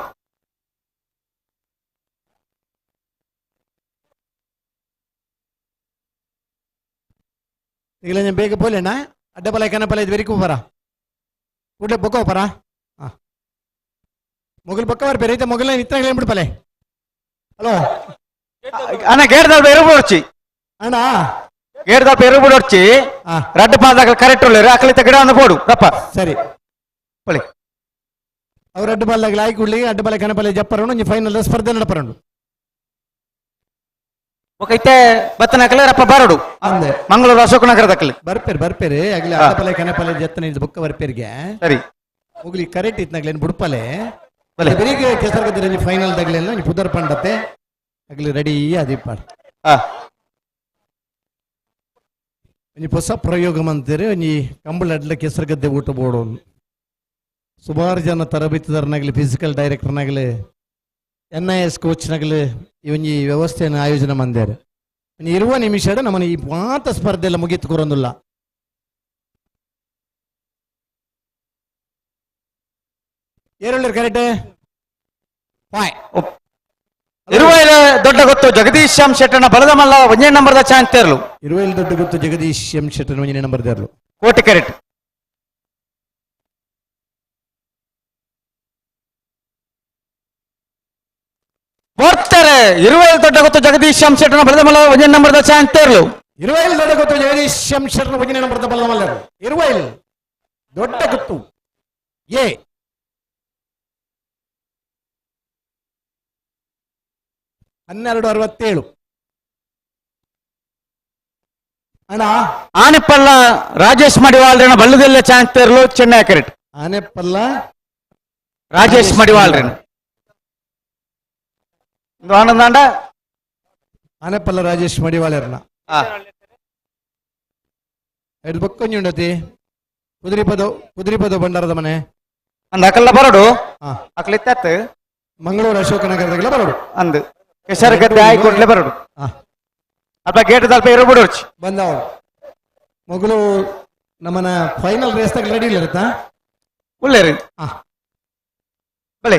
ಇಲ್ಲ ಬೇಗ ಪೋಲೇಣ ಅಡ್ಡಪಲ ಕನಪಲ ಇದು ಬೆರಿಕು ಪರ ಕೂಡಲೇ ಬೊಕ್ಕ ಪರ. ಮೊಗಲ್ ಬೊಕ್ಕ ಬರ ಬೇರೆ ಮೊಗಲ ಇತ್ತ ಬಿಡ್ಪಲೆ. ಹಲೋ ಅಣ್ಣ, ಗೇಟ್ ದಲ್ಪ ಎರುಬುಡೊರ್ಚಿ ಅಣ್ಣ, ಗೇಟ್ ದಲ್ಪ ಎರುಬುಡೊರ್ಚಿ. ರಡ್ಡ್ ಪಾಲ್ದಾಗ ಕರೆಕ್ಟ್ ಉಳ್ಳೇರು ಅಕಲಿತ ಗಿಡ ಒಂದು ಪೋಡು ರಪ್ಪ. ಸರಿ ಪೊಳಿ. ಅವ್ರು ಅಡ್ಡ ಬಾಲ್ದಾಗ ಲಾಯ್ಕ್ ಉಳ್ಳಿ ಅಡ್ಡಬಲ ಕನಪಲೆ ಜಪ್ಪರನು ಒಂಜಿ ಫೈನಲ್ ಸ್ಪರ್ಧೆ ನಡಪರಂಡು. ಒಕೈತೆ ಬತ್ತನಕಲೆ ರಪ್ಪ ಬರೋಡು. ಅಂದೆ ಮಂಗಳೂರು ಅಶೋಕ ನಗರದಕ್ಕಲಿ ಬರ್ಪೇರು ಬರ್ಪೇರು ಅಗಲಿ ಅಡ್ಡಪಲೆ ಕನಪಲೆ ಜತ್ತನ ಇದು ಬೊಕ್ಕ ಬರ್ಪೇರಿಗೆ. ಸರಿ ಹೋಗ್ಲಿ ಕರೆಕ್ಟ್ ಇತ್ನಾಗ್ಲೇನು ಬುಡ್ಪಲೆ ಬೆಳಿಗ್ಗೆ ಕೆಸರ್ಗದ್ದೆ ಫೈನಲ್ ದಗ್ಲೆಲ್ಲ ನೀ ಪುದರ್ ಪಂಡತೆ ಅಗಲಿ ರೆಡಿ ಅದಿಪ್ಪಾಡು. ಒಂಜಿ ಹೊಸ ಪ್ರಯೋಗ ಮಂತೀರಿ ಒಂಜಿ ಕಂಬಳ ಅಡ್ಲ ಕೆಸರುಗದ್ದೆ ಊಟ ಬೋಡು. ಸುಮಾರು ಜನ ತರಬೇತುದಾರನಾಗಲಿ ಫಿಸಿಕಲ್ ಡೈರೆಕ್ಟರ್ನಾಗಲಿ NIS ಕೋಚ್ನಾಗಲಿ ಈ ಒಂಜಿ ವ್ಯವಸ್ಥೆಯನ್ನು ಆಯೋಜನೆ ಮಂದ್ಯಾರ. ಇರುವ ನಿಮಿಷ ನಮ್ಮನ್ನ ಈ ಮಾತ ಸ್ಪರ್ಧೆ ಎಲ್ಲ ಮುಗಿತು ಕೊರೊಂದಿಲ್ಲ. ಏರುಳ್ಳಿ ಕರೆಕ್ಟ್ ಬಾಯ್. ಇರುವೈಲ ದೊಡ್ಡ ಗೊತ್ತು ಜಗದೀಶ್ ಎಂ ಶೆಟ್ಟನ ಬಲದ ಮಲ್ಲ ಒಂದೇ ನಂಬರ್ದ ಚಾನ್ಸ್ ತೇರ್ಲು. ಇರುವೈಲ್ ದೊಡ್ಡ ಗೊತ್ತು ಜಗದೀಶ್ ಎಂ ಶೆಟ್ಟನ ಒಂದನೇ ನಂಬರ್ ತೇರ್ಲು. ಕೋಟಿ ಕರೆಕ್ಟ್. ಬರ್ತಾರೆ ಇರುವೈಲ್ ದೊಡ್ಡ ಗೊತ್ತು ಜಗದೀಶ್ ಎಂ ಶೆಟ್ಟನ ಬಲದ ಮಲ್ಲ ಒಂದೇ ನಂಬರ್ದ ಚಾನ್ಸ್ ತೇರ್ಲು. ಇರುವೈಲ್ ದೊಡ್ಡ ಗೊತ್ತು ಜಗದೀಶ್ ಎಂ ಶೆಟ್ಟನ ಒಂದನೇ ನಂಬರ್ದ ಬಲದ ಮಲ್ಲರು. ಇರುವೈಲ್ ದೊಡ್ಡ ಗೊತ್ತು ಎ 12:67. ಅಣ್ಣ ಆನೆಪಲ್ಲ ರಾಜೇಶ್ ಮಡಿವಾಳ್ರನ ಬಲ್ಲದಲ್ಲೇ ಚಾನ್ಸ್ ತೇರ್ಲು ಚೆನ್ನೈ ಕರೆಕ್ಟ್. ಆನೆಪಲ್ಲ ರಾಜೇಶ್ ಮಡಿವಾಳ್ರನ ಆನಂದಾಂಡ ಆನೆಪಲ್ಲ ರಾಜೇಶ್ ಮಡಿವಾಳರ್ನ ಎರಡು ಬಕ್ಕೊಂಜಿ ಕುದುರಿಪದ ಕುದುರಿಪದ ಭಂಡಾರದ ಮನೆ ಅಂದ ಅಕಲ್ಲ ಬರೋಡು ಅಕಲಿತ್ತ ಮಂಗಳೂರು ಅಶೋಕನಗರದಾಗೆಲ್ಲ ಬರೋಡು ಅಂದು ಕೆಸರು ಗದ್ದೆ ಆಯಿ ಕೊಡ್ಲೆ ಬರೋಡು. ಅಲ್ಪ ಗೇಟ್ ದಲ್ಪ ಇರಬಿಡೋರ್ಚಿ ಬಂದವ ಮಗಳು ನಮ್ಮನ ಫೈನಲ್ ರೇಸ್ ತಗ ರೆಡಿ ಇಲ್ಲ ಇರುತ್ತಾ ಉಳ್ಳೇರಿ ಬಳೆ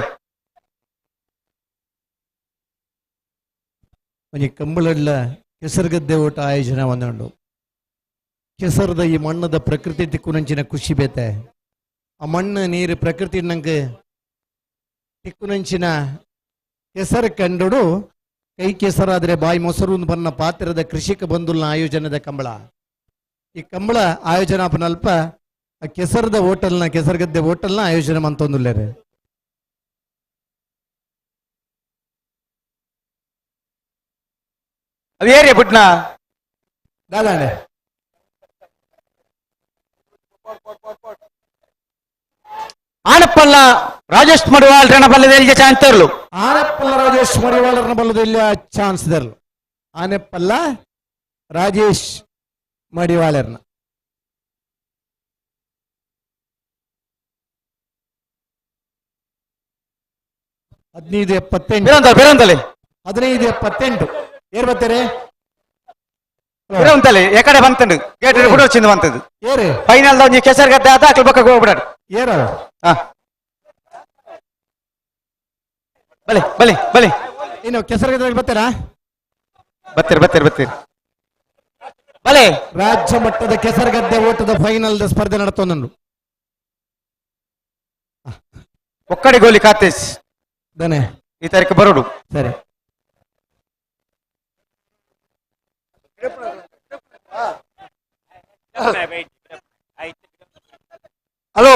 ಒಂಜಿ ಕಂಬಳಡ್ಲ ಕೆಸರುಗದ್ದೆ ಓಟ ಆಯೋಜನೆ ಒಂದುಂಡು. ಕೆಸರದ ಈ ಮಣ್ಣದ ಪ್ರಕೃತಿ ತಿಕ್ಕುನಂಚಿನ ಖುಷಿ ಬೇತೆ. ಆ ಮಣ್ಣು ನೀರು ಪ್ರಕೃತಿ ನಂಗೆ ತಿಕ್ಕುನಂಚಿನ ಕೆಸರು ಕಂಡುಡು ಕೈ ಕೆಸರಾದರೆ ಬಾಯಿ ಮೊಸರು ಬನ್ನ ಪಾತ್ರದ ಕೃಷಿಕ ಬಂಧುಲ್ನ ಆಯೋಜನದ ಕಂಬಳ. ಈ ಕಂಬಳ ಆಯೋಜನ ಅಲ್ಪ ಆ ಕೆಸರದ ಹೋಟೆಲ್ನ ಕೆಸರುಗದ್ದೆ ಹೋಟೆಲ್ನ ಆಯೋಜನೆ ಮಂತೊಂದುಲ್ಲೇರೆ. ಅವೇರಿಯ ಪುಟ್ನ ದಾದಾಂಡೆ ಆನಪ್ಪಲ್ಲ ರಾಜೇಶ್ ಮಡಿವಾಳ್ರನ ಬಲ್ಲದ ಚಾನ್ಸ್ ತರಲು. ಆನೆಪ್ಪಲ್ಲ ರಾಜೇಶ್ ಮಡಿವಾಳರನ ಬಲ್ಲದ ಚಾನ್ಸ್ ತರಲು. ಆನೆಪ್ಪಲ್ಲ ರಾಜೇಶ್ ಮಡಿವಾಳರ್ನ 15:78. ಬೇರಂತಲೆ 15:78. ಏರ್ ಬರ್ತಾರೆ ಬೇರಂತಲೆ ಎಕಡೆ ಬಂತಂಡು ಗೇಟ್ ಕೂಡ వచ్చింది ಬಂತದ್ದು. ಏರು ಫೈನಲ್ ಒಂಜಿ ಕೆಸರು ಗದ್ದೆ ಆತ ಅಕ್ಲ ಬಕ್ಕ ಹೋಗ್ಬಿಡಾಡು. ಏರು ಬಲೆ ಬಲೆ ಬಲೆ ಇನ್ನು ಕೆಸರು ಗದ್ದೆ ಬರ್ತಾರಾ? ಬರ್ತೀರಿ ಬರ್ತೀರಿ ಬರ್ತೀರಿ ಬಲೆ. ರಾಜ್ಯ ಮಟ್ಟದ ಕೆಸರುಗದ್ದೆ ಓಟದ ಫೈನಲ್ ಸ್ಪರ್ಧೆ ನಡತೊಂದು. ಒಕ್ಕಡಿ ಗೋಲಿ ಕಾತೇಶ್ ದನೆ ಈ ತಾರೀಕು ಬರೋಡು. ಸರಿ ಹಲೋ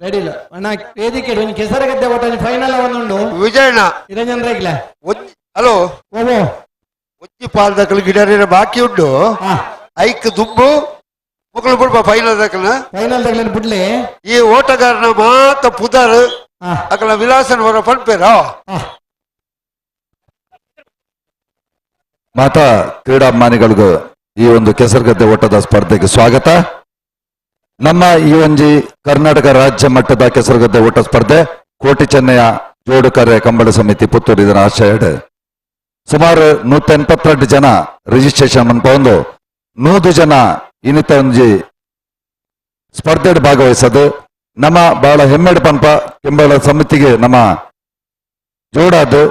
ರೆಡಿ ಇಲ್ಲ ಅಣ್ಣ ವೇದಿಕೆ ಒಂಜಿ ಕೆಸರುಗದ್ದೆ ಓಟ ಫೈನಲ್ ಒಂದುಂಡು. ವಿಜಯಣ್ಣ ನಿರಂಜನ್ ರೈಗ್ಲ ಹಲೋ ಓ ಒಂಜಿ ಪಾಲ್ದಕಲು ಗಿಡರಿನ ಬಾಕಿ ಉಂಡು. ಐಕ್ ದುಂಬು ಮುಕ್ಕಳು ಬಿಡ್ಬ ಫೈನಲ್ ದಕಲ ಫೈನಲ್ ದಕಲ ಬಿಡ್ಲಿ. ಈ ಓಟಗಾರನ ಮಾತ ಪುದರ್ ಅಕಲ ವಿಲಾಸನ ಹೊರ ಪನ್ಪೇರ. ಮಾತಾ ಕ್ರೀಡಾಭಿಮಾನಿಗಳಿಗೂ ಈ ಒಂದು ಕೆಸರುಗದ್ದೆ ಓಟದ ಸ್ಪರ್ಧೆಗೆ ಸ್ವಾಗತ. ನಮ್ಮ ಈ ಒಂಜಿ ಕರ್ನಾಟಕ ರಾಜ್ಯ ಮಟ್ಟದ ಕೆಸರುಗದ್ದೆ ಓಟ ಸ್ಪರ್ಧೆ ಕೋಟಿ ಚೆನ್ನಯ ಜೋಡುಕರೆ ಕಂಬಳ ಸಮಿತಿ ಪುತ್ತೂರು ಇದರ ಆಶಯಡ್ ಸುಮಾರು 182 ಜನ ರಿಜಿಸ್ಟ್ರೇಷನ್ ಮನ್ಪೊಂದು 100 ಜನ ಇನ್ನಿತ ಒಂಜಿ ಸ್ಪರ್ಧೆಡ್ ಭಾಗವಹಿಸದು. ನಮ್ಮ ಬಹಳ ಹೆಮ್ಮೆಡ್ ಪನ್ಪ ಕೆಂಬಳ ಸಮಿತಿಗೆ ನಮ್ಮ ಜೋಡಾದು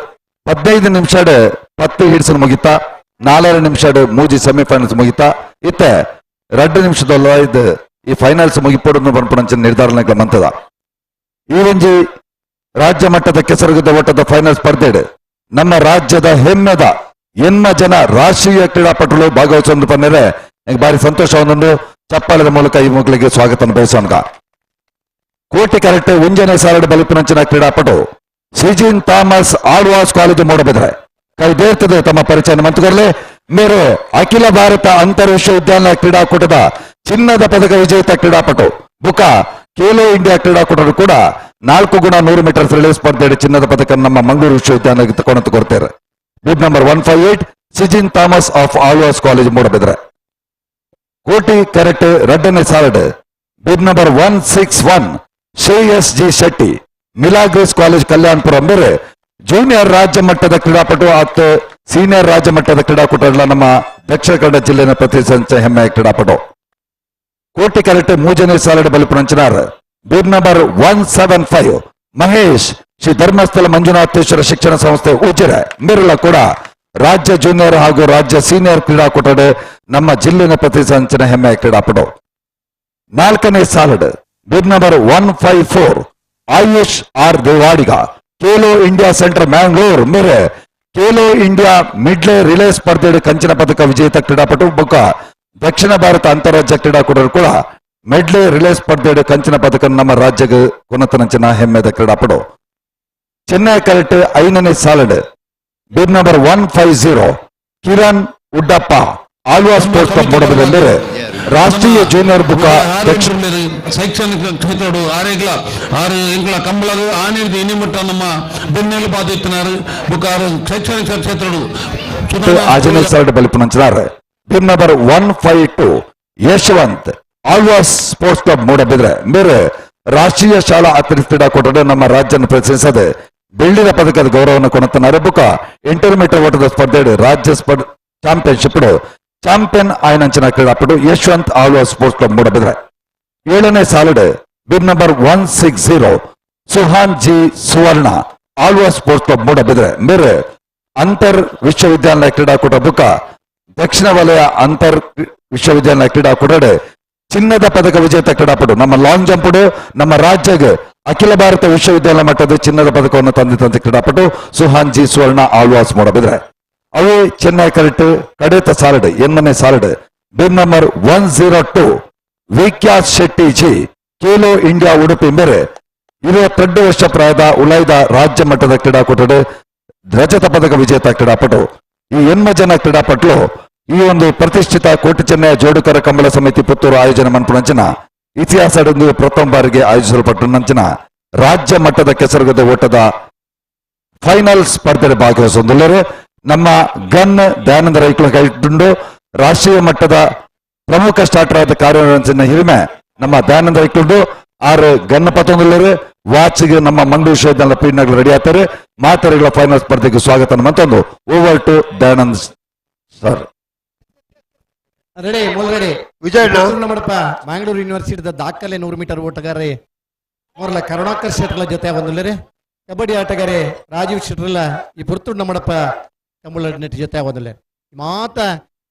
15 ನಿಮಿಷಡ್ 10 ಹಿಡ್ಸ್ ಮುಗಿತಾ, 4 ನಿಮಿಷಡ್ 3 ಸೆಮಿಫೈನಲ್ಸ್ ಮುಗಿತಾ, ಇತ್ತೆ 2 ನಿಮಿಷದಲ್ಲ ಇದು ಈ ಫೈನಲ್ಸ್ ಮುಗಿಪೊಡನ್ನು ಪನ್ಪುನಂಚಿನ ನಿರ್ಧಾರಣ ಮಂತದ. ಈ ಒಂಜಿ ರಾಜ್ಯ ಮಟ್ಟದ ಕೆಸರುಗದ್ದೆ ಓಟದ ಫೈನಲ್ ಸ್ಪರ್ಧೆಡ್ ನಮ್ಮ ರಾಜ್ಯದ ಹೆಮ್ಮೆದ ಎನ್ಮ ಜನ ರಾಷ್ಟ್ರೀಯ ಕ್ರೀಡಾಪಟುಗಳು ಭಾಗವಹಿಸೊಂದು ಪನ್ನೆರೆ ಬಾರಿ ಸಂತೋಷ. ಒಂದೊಂದು ಚಪ್ಪಾಳದ ಮೂಲಕ ಈ ಮಕ್ಕಳಿಗೆ ಸ್ವಾಗತ ಬಯಸೋಣ. ಕೋಟಿ ಕರೆಕ್ಟ್ ಒಂಜನೇ ಸಾರಡು ಬಲಿಪಿನಂಚಿನ ಕ್ರೀಡಾಪಟು ಸಿಜಿನ್ ಥಾಮಸ್ ಆಳ್ವಾಸ್ ಕಾಲೇಜು ಮೂಡಬಿದ್ರೆ ಕೈ ಬೇರ್ತದೆ ತಮ್ಮ ಪರಿಚಯ ಮಂತುಕೊರ್ಲೆ. ಮೇರೆ ಅಖಿಲ ಭಾರತ ಅಂತರ್ ವಿಶ್ವವಿದ್ಯಾಲಯ ಕ್ರೀಡಾಕೂಟದ ಚಿನ್ನದ ಪದಕ ವಿಜೇತ ಕ್ರೀಡಾಪಟು ಬುಕ ಖೇಲೋ ಇಂಡಿಯಾ ಕ್ರೀಡಾಕೂಟರು ಕೂಡ 4 x 100 metre relay ಸ್ಪರ್ಧೆ ಚಿನ್ನದ ಪದಕ ನಮ್ಮ ಮಂಗಳೂರು ವಿಶ್ವವಿದ್ಯಾಲಯಕ್ಕೆ ತಗೊಂಡು ಕೊಡ್ತಾರೆ. Bib number 158 Sijin Thomas of Alva's college Moodbidri. Koti correct ರಡ್ಡನೇ salad bib number 161 Shreyas G Shetty Milagres college Kalyanpura ಬೇರೆ ಜೂನಿಯರ್ ರಾಜ್ಯ ಮಟ್ಟದ ಕ್ರೀಡಾಪಟು ಮತ್ತು ಸೀನಿಯರ್ ರಾಜ್ಯ ಮಟ್ಟದ ಕ್ರೀಡಾಕೂಟಗಳ ನಮ್ಮ ದಕ್ಷಿಣ ಕನ್ನಡ ಜಿಲ್ಲೆಯ ಪ್ರತಿನಿಧಿಸಿದ ಹೆಮ್ಮೆಯ ಕ್ರೀಡಾಪಟು. ಕೋಟಿ correct ಮೂಜನೇ salad ಬಲಿಪುರಂಚನಾರ್ bib number 175 Mahesh Shri Dharmasthala Manjunatheshwara ಶಿಕ್ಷಣ ಸಂಸ್ಥೆ ಉಜಿರೆ ಮಿರ್ಲ ಕೂಡ ರಾಜ್ಯ ಜೂನಿಯರ್ ಹಾಗೂ ರಾಜ್ಯ ಸೀನಿಯರ್ ಕ್ರೀಡಾಕೂಟದ ನಮ್ಮ ಜಿಲ್ಲೆಯ ಪ್ರತಿನಿಧಿಸಿದ ಹೆಮ್ಮೆಯ ಕ್ರೀಡಾಪಟು. ನಾಲ್ಕನೇ salad bib number 154 Ayush R Devadiga Khelo India centre Mangalore ಮೇರೆ ಖೇಲೋ ಇಂಡಿಯಾ ಮಿಡ್ಲೆ ರಿಲೇ ಸ್ಪರ್ಧೆ ಕಂಚಿನ ಪದಕ ವಿಜೇತ ಕ್ರೀಡಾಪಟು ಬೊಕ್ಕ ದಕ್ಷಿಣ ಭಾರತ ಅಂತಾರಾಜ್ಯ ಕ್ರೀಡಾಕೂಟರು ಕೂಡ ಮೆಡ್ಲೆ ರಿಲೇ ಸ್ಪರ್ಧೆ ಕಂಚಿನ ಪದಕ ನಮ್ಮ ರಾಜ್ಯಕ್ಕೆ ಕೊನತನಂಚಿನ ಹೆಮ್ಮೆದ ಕ್ರೀಡಾಪಟು. ಚೆನ್ನೈ ಕರೆಕ್ಟ್ 5ನೇ salad bib number 150 Kiran Uddappa Alva sports club Moodabidri ರಾಷ್ಟ್ರೀಯ ಜೂನಿಯರ್ ಬುಕ್ಕ ದಕ್ಷಿಣ ಶೈಕ್ಷಣಿಕ ಕ್ಷೇತ್ರಡು ಆರೇಗ್ಲ ಆರು ಎಂಕ್ಲ ಕಂಬಳಗ ಆನಿರ್ದು ಇನಿಮುಟ್ಟ ನಮ್ಮ ಬೆನ್ನೆಲು ಬಾಧಿತ್ತಿನಾರು ಬುಕ್ಕ ಆರು ಶೈಕ್ಷಣಿಕ ಕ್ಷೇತ್ರಡು ಆಜನೇ salad ಬಲಿಪುನಂಚಿನಾರ್ bib number 152 Yashwant Alva's sports club Moodbidri ಮೇರೆ ರಾಷ್ಟ್ರೀಯ ಶಾಲಾ ಅಥ್ಲೆಟಿಕ್ಸ್ ಕ್ರೀಡಾಕೂಟದ ನಮ್ಮ ರಾಜ್ಯವನ್ನು ಪ್ರತಿನಿಧಿಸದೆ ಬೆಳ್ಳಿನ ಪದಕದ ಗೌರವವನ್ನು ಕೊಡುತ್ತಾರೆ. ಬುಕ್ಕ ಇಂಟರ್ಮೀಟರ್ ಓಟದ ಸ್ಪರ್ಧೆ ರಾಜ್ಯ ಚಾಂಪಿಯನ್ಶಿಪ್ ಚಾಂಪಿಯನ್ ಆಯನಂಚಿನ ಕ್ರೀಡಾಪಟು ಯಶವಂತ್ ಆಳ್ವಾಸ್ ಸ್ಪೋರ್ಟ್ಸ್ ಕ್ಲಬ್ ಮೂಡಬಿದ್ರೆ. 7ನೇ ಸಾಲಡ್ bib number 160 Suhan G Suvarna Alva's sports club Moodbidri ಮೇರೆ ಅಂತರ್ ವಿಶ್ವವಿದ್ಯಾಲಯ ಕ್ರೀಡಾಕೂಟ ಬುಕ್ಕ ದಕ್ಷಿಣ ವಲಯ ಅಂತರ್ ವಿಶ್ವವಿದ್ಯಾಲಯ ಕ್ರೀಡಾಕೂಟ ಚಿನ್ನದ ಪದಕ ವಿಜೇತ ಕ್ರೀಡಾಪಟು ನಮ್ಮ ಲಾಂಗ್ ಜಂಪ್ ನಮ್ಮ ರಾಜ್ಯಕ್ಕೆ ಅಖಿಲ ಭಾರತ ವಿಶ್ವವಿದ್ಯಾಲಯ ಮಟ್ಟದ ಚಿನ್ನದ ಪದಕವನ್ನು ತಂದಿದ್ದಂತೆ ಕ್ರೀಡಾಪಟು ಸುಹಾನ್ ಜಿ ಸುವರ್ಣ ಆಳ್ವಾಸ್ ಮೂಡಬಿದ್ರೆ. ಅವೇ ಚೆನ್ನೈ ಕರೆಕ್ಟ್ ಕಡೇತ ಸಾಲಡ್ 8ನೇ ಸಾಲಡ್ bib number 102 Vikhyat Shetty G Khelo India Udupi ಮೇರೆ 22 ವರ್ಷ ಪ್ರಾಯದ ಉಲೈದ ರಾಜ್ಯ ಮಟ್ಟದ ಕ್ರೀಡಾಕೂಟದ ರಜತ ಪದಕ ವಿಜೇತ ಕ್ರೀಡಾಪಟು. ಈ 8 ಜನ ಕ್ರೀಡಾಪಟು ಈ ಒಂದು ಪ್ರತಿಷ್ಠಿತ ಕೋಟಿ ಚೆನ್ನಯ ಜೋಡುಕರ ಕಂಬಳ ಸಮಿತಿ ಪುತ್ತೂರು ಆಯೋಜನೆ ಮನ್ಪುನಂಚಿನ ಇತಿಹಾಸದೊಂದಿಗೆ ಪ್ರಥಮ ಬಾರಿಗೆ ಆಯೋಜಿಸಲ್ಪಟ್ಟ ನಂಚಿನ ರಾಜ್ಯ ಮಟ್ಟದ ಕೆಸರುಗದ್ದೆ ಓಟದ ಫೈನಲ್ ಸ್ಪರ್ಧೆ ಭಾಗವಹಿಸುವುದಲ್ಲದೆ ನಮ್ಮ ಗನ್ ದಯಾನಂದ ರೈಕುಲ ಕೈಗೊಂಡು ರಾಷ್ಟ್ರೀಯ ಮಟ್ಟದ ಪ್ರಮುಖ ಸ್ಟಾರ್ಟರ್ ಆದ ಕಾರ್ಯನಿರ್ವಹಿಸಿದ ಹಿರಿಮೆ ನಮ್ಮ ದಯಾನಂದ ರೈಕುಂಡು ಆರು ಗನ್ನ ಪತ್ತೊಂದುಲ್ಲರು ವಾಚ್ಗೆ ನಮ್ಮ ಮಂಗಳೂರು ವಿಶ್ವವಿದ್ಯಾಲಯ ಪೀಡ್ನಗಳು ರೆಡಿ ಆಗ್ತಾರೆ. ಮಾತರಿಗಳ ಫೈನಲ್ ಸ್ಪರ್ಧೆಗೆ ಸ್ವಾಗತ ಮತ್ತೊಂದು over to Dayanand sir. Ready ಮೂಲ್ ರೆಡಿ ವಿಜಯಣ್ಣ. ನಮ್ಮಡಪ್ಪ ಮ್ಯಾಂಗ್ಳೂರು ಯೂನಿವರ್ಸಿಟಿದ ದಾಖಲೆ 100 ಮೀಟರ್ ಓಟಗಾರೆ ಮೊರಲ ಕರುಣಾಕರ್ ಶೆಟ್ಟರ್ಲ ಜೊತೆ ಒಂದುಲ್ಲರೆ ಕಬಡ್ಡಿ ಆಟಗಾರೆ ರಾಜೀವ್ ಶೆಟ್ಟರ್ಲ ಈ ಪುರ್ತುಂಡ ನಮ್ಮಡಪ್ಪ ಕಂಬಳ ನೆಟ್ ಜೊತೆ ಒಂದುಲ್ಲೆ ಮಾತ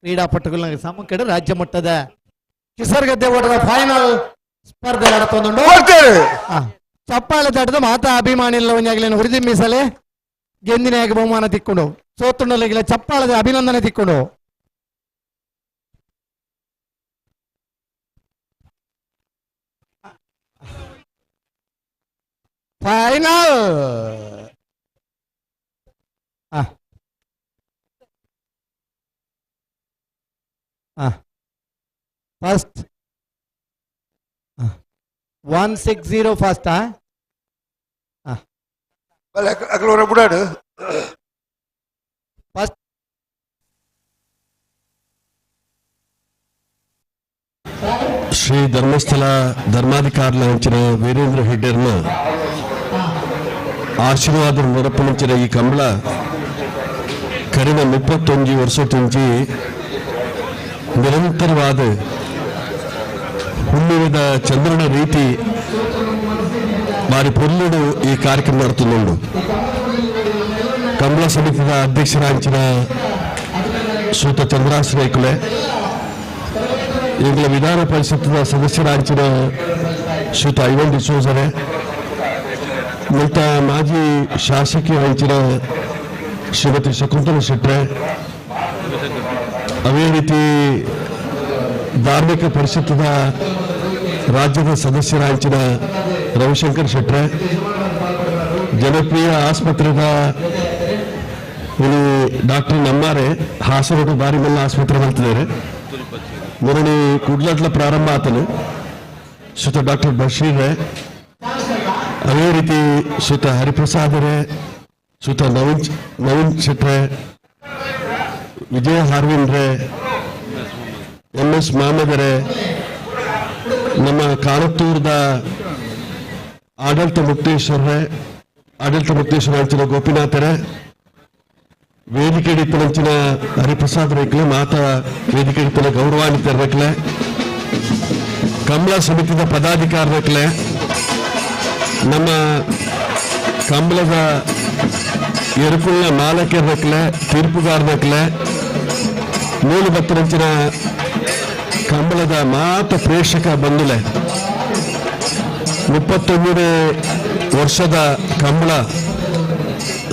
ಕ್ರೀಡಾಪಟುಗಳ ಸಮಕಡೆ ರಾಜ್ಯ ಮಟ್ಟದ ಕಿಸರ್ಗದ್ದೆ ಓಟದ ಫೈನಲ್ ಸ್ಪರ್ಧೆ ನಡತೊಂದುಂಡು. ಚಪ್ಪಾಳೆ ತಟ್ಟದ ಮಾತಾ ಅಭಿಮಾನಿ ಒಂಜಾಗ್ಲೇನು ಹುರಿದಿ ಮೀಸಲೆ ಗೆಂದಿನಾಗ ಬಹುಮಾನ ತಿಕ್ಕೊಂಡು ಸೋತುಂಡಲಿಗಿಲ್ಲ ಚಪ್ಪಾಳದ ಅಭಿನಂದನೆ ತಿಕ್ಕೊಂಡು. Final first 160 first. First Shri Dharmasthala ಧರ್ಮಾಧಿಕಾರಿಲಾಂಚಿನ Veerendra ಹೆಡ್ಡರ್ನ ಆಶೀರ್ವಾದ ನಡಪುನಂಚಿನ ಈ ಕಂಬಳ ಕರಿನ 31 ವರ್ಷದಿಂಚಿ ನಿರಂತರವಾದ ಹುಣ್ಣಿಮೆದ ಚಂದ್ರನ ರೀತಿ ಬಾರಿ ಪೊರ್ಲುಡು ಈ ಕಾರ್ಯಕ್ರಮ ನಡತುಂಡು. ಕಂಬಳ ಸಮಿತಿಯ ಅಧ್ಯಕ್ಷರಾಂಚಿನ ಸೂತ ಚಂದ್ರಾಶ್ರಯಕುಲೆ, ಈಗಲ ವಿಧಾನ ಪರಿಷತ್ತಿನ ಸದಸ್ಯರಾಂಚಿನ ಶ್ರೀತ ಐವನ್ ಡಿಸೋಜರೆ, ಮುಲ್ತ ಮಾಜಿ ಶಾಸಕಿ ಅಂಚಿನ ಶ್ರೀಮತಿ ಶಕುಂತಲ ಶೆಟ್ರೆ, ಅದೇ ರೀತಿ ಧಾರ್ಮಿಕ ಪರಿಷತ್ತಿನ ರಾಜ್ಯದ ಸದಸ್ಯರಾಂಚಿನ ರವಿಶಂಕರ್ ಶೆಟ್ರೆ, ಜನಪ್ರಿಯ ಆಸ್ಪತ್ರೆದ ಇಲ್ಲಿ ಡಾಕ್ಟರ್ ನಮ್ಮಾರೆ ಹಾಸನೋಡು ಬಾರಿಮಲ್ಲ ಆಸ್ಪತ್ರೆ ಮಾಡ್ತಿದ್ದಾರೆ. ಮೊದಲು ಕುಡ್ಲಟ್ಲ ಪ್ರಾರಂಭ ಆತನು ಶ್ರೀತ ಡಾಕ್ಟರ್ ಬಶೀರ್, ಅದೇ ರೀತಿ ಶ್ರೀತ ಹರಿಪ್ರಸಾದರೇ, ಶ್ರೀತ ನವೀನ್ ಶೆಟ್ರೆ, ವಿಜಯ ಹಾರ್ವಿನ್ರೆ, ಎಂ ಎಸ್ ಮಾಮದರೆ, ನಮ್ಮ ಕಾರತೂರದ ಆಡಳಿತ ಮುಕ್ತೇಶ್ವರರೇ, ಆಡಳಿತ ಮುಕ್ತೇಶ್ವರ ಅಂಚಿನ ಗೋಪಿನಾಥರೇ, ವೇದಿಕೆ ಇಪ್ಪನಂಚಿನ ಹರಿಪ್ರಸಾದ್ ರೇಕ್ಲೆ, ಮಾತಾ ವೇದಿಕೆ ಇಪ್ಪನ ಗೌರವಾನ್ವಿತ ರೇಕ್ಲೆ, ಕಂಬಳ ಸಮಿತಿಯ ಪದಾಧಿಕಾರಿ ರೇಕ್ಲೆ, ನಮ್ಮ ಕಂಬಳದ ಎರುಕುಳ್ಳ ಮಾಲಕರ ರೇಕ್ಲೆ, ತೀರ್ಪುಗಾರ ರೇಕ್ಲೆ, ಮೂಲು ಬತ್ತರಂಚಿನ ಕಂಬಳದ ಮಾತ ಪ್ರೇಕ್ಷಕ ಬಂಧುಲೆ, 31 ವರ್ಷದ ಕಂಬಳ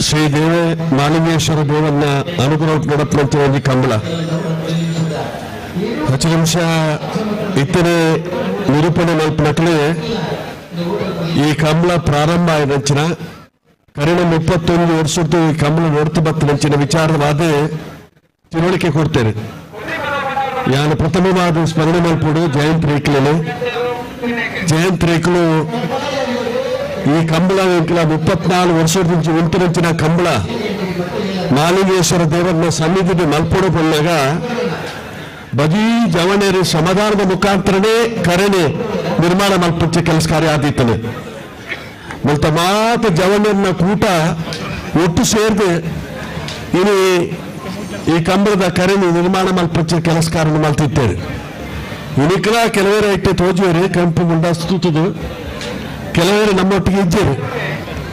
ಶ್ರೀ ದೇವ ಮಾಲಿಂಗೇಶ್ವರ ದೇವನ್ನ ಅನುಗ್ರಹ ನಡಪುನಂಚಿನ ಕಂಬಳ ಹೆಚ್ಚು ನಿಮಿಷ ಇತರೆ ನಿರೂಪಣೆ ಮಲ್ಪನಕ್ಲೆ ಈ ಕಂಬಳ ಪ್ರಾರಂಭ ಆಯ್ದಂಚಿನ ಕರಿಣ 31 ವರ್ಷದ್ದು ಈ ಕಂಬಳ ನೋಡ್ತು ಬತ್ತನಂಚಿನ ವಿಚಾರವಾದ ತಿಳುವಳಿಕೆ ಕೊಡ್ತೇನೆ. ಯಾನು ಪ್ರಥಮವಾದ ಸ್ಮರಣೆ ಮಲ್ಪಡು ಜಯಂತ್ ರೇಕ್ಲೇನೆ. ಜಯಂತ್ ರೇಕ್ಲು ಈ ಕಂಬಳ 34 ವರ್ಷದ ಉಂಟುನಂಚಿನ ಕಂಬಳ ಮಾಲಿಂಗೇಶ್ವರ ದೇವರನ್ನ ಸನ್ನಿಧಿ ಮಲ್ಪಡು ಬಂದಾಗ ಬದೀ ಜವಣೇರು ಸಮಾಧಾನದ ಮುಖಾಂತರನೇ ಕರೆನೆ ನಿರ್ಮಾಣ ಮಲ್ಪುಚ್ಚ ಕೆಲಸ ಕಾರ್ಯ ಆದೀತನೆ. ಮಲ್ತ ಮಾತ ಜವಣೇರನ ಕೂಟ ಒಟ್ಟು ಸೇರಿದು ಇನಿ ಈ ಕಂಬಳದ ಕರೆನೆ ನಿರ್ಮಾಣ ಮಲ್ಪುಚ್ಚ ಕೆಲಸ ಕಾರ್ಯ ಮಲ್ತಿದ್ದೇನೆ. ಇನಿಕ್ಲ ಕೆಲವರ ಇಟ್ಟೆ ತೋಜುವರೆ ಕೆಂಪು ಮುಂಡ ಸ್ತುತದು ಕೆಲವರು ನಮ್ಮೊಟ್ಟಿಗೆ ಇದ್ದೇವೆ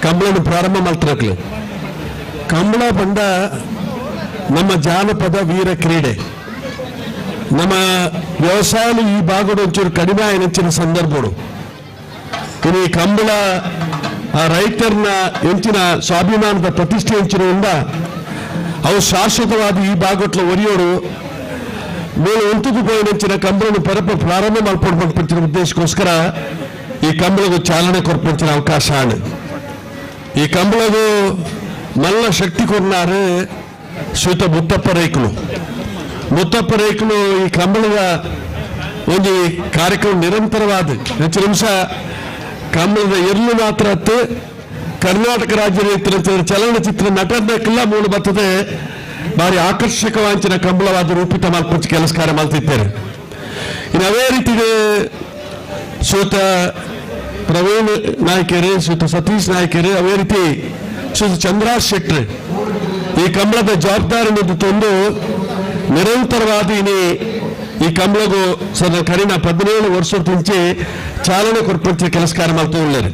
ಕಂಬಳನ್ನು ಪ್ರಾರಂಭ ಮಾಡ್ತಿರಕ್ಲೆ. ಕಂಬಳ ಬಂದ ನಮ್ಮ ಜಾನಪದ ವೀರ ಕ್ರೀಡೆ, ನಮ್ಮ ವ್ಯವಸಾಯ ಈ ಭಾಗದ ಒಂಚೂರು ಕಡಿಮೆ ಆಯ್ನಂಚಿನ ಸಂದರ್ಭಗಳು. ಇನ್ನು ಈ ಕಂಬಳ ಆ ರೈತರನ್ನ ಹೆಂಚಿನ ಸ್ವಾಭಿಮಾನದ ಪ್ರತಿಷ್ಠೆ ಹೆಂಚಿನಿಂದ ಅವು ಶಾಶ್ವತವಾದ ಈ ಭಾಗಟ್ಲ ಒರಿಯೋರು ಮೇಲೆ ಉಂಟು ಪೋಯಿನಂಚಿನ ಕಂಬಳನ್ನು ಪರಪ ಪ್ರಾರಂಭ ಮಾಡ್ಕೊಂಡು ಉದ್ದೇಶಕ್ಕೋಸ್ಕರ ಈ ಕಂಬಳಗೂ ಚಾಲನೆ ಕೊರ್ಪಂಚಿನ ಅವಕಾಶ. ಈ ಕಂಬಳಗೂ ಮಲ್ಲ ಶಕ್ತಿ ಕೊಡ್ನಾರು ಶ್ರೀತ ಮುತ್ತಪ್ಪ ರೇಕ್ಲು. ಮುತ್ತಪ್ಪ ರೇಕ್ಲು ಈ ಕಂಬಳದ ಒಂದು ಕಾರ್ಯಕ್ರಮ ನಿರಂತರವಾದ ಹೆಚ್ಚು ನಿಮಿಷ ಕಂಬಳದ ಎರ್ಲು ಮಾತ್ರ ಅತ್ತು ಕರ್ನಾಟಕ ರಾಜ್ಯದ ಚಲನಚಿತ್ರ ನಟನೆಕ್ಕೆಲ್ಲ ಮೂಲ ಬರ್ತದೆ ಭಾರಿ ಆಕರ್ಷಕವಾಂಚಿನ ಕಂಬಳವಾದ ರೂಪಿತ ಮಲ್ಪಂಚ ಕೆಲಸ ಕಾರ್ಯ ಮಾಡ್ತಿದ್ದೇನೆ. ಇನ್ನು ಅದೇ ರೀತಿಗೆ ಶ್ರೀತ ಪ್ರವೀಣ್ ನಾಯ್ಕರು, ಶ್ರೀತ ಸತೀಶ್ ನಾಯ್ಕರು, ಅದೇ ರೀತಿ ಶ್ರೀತ ಚಂದ್ರಾಜ್ ಶೆಟ್ರು ಈ ಕಂಬಳದ ಜವಾಬ್ದಾರಿ ತಂದು ನಿರಂತರವಾದ ಇನಿ ಈ ಕಂಬಳಗೂ ಸರ್ ಕರಿನ 17 ವರ್ಷದ ಮುಂಚೆ ಚಾಲನೆ ಕೊರ್ಪಂಚ ಕೆಲಸ ಕಾರ್ಯ ಮಾಡ್ತಾ ಉಳ್ಳೇರು.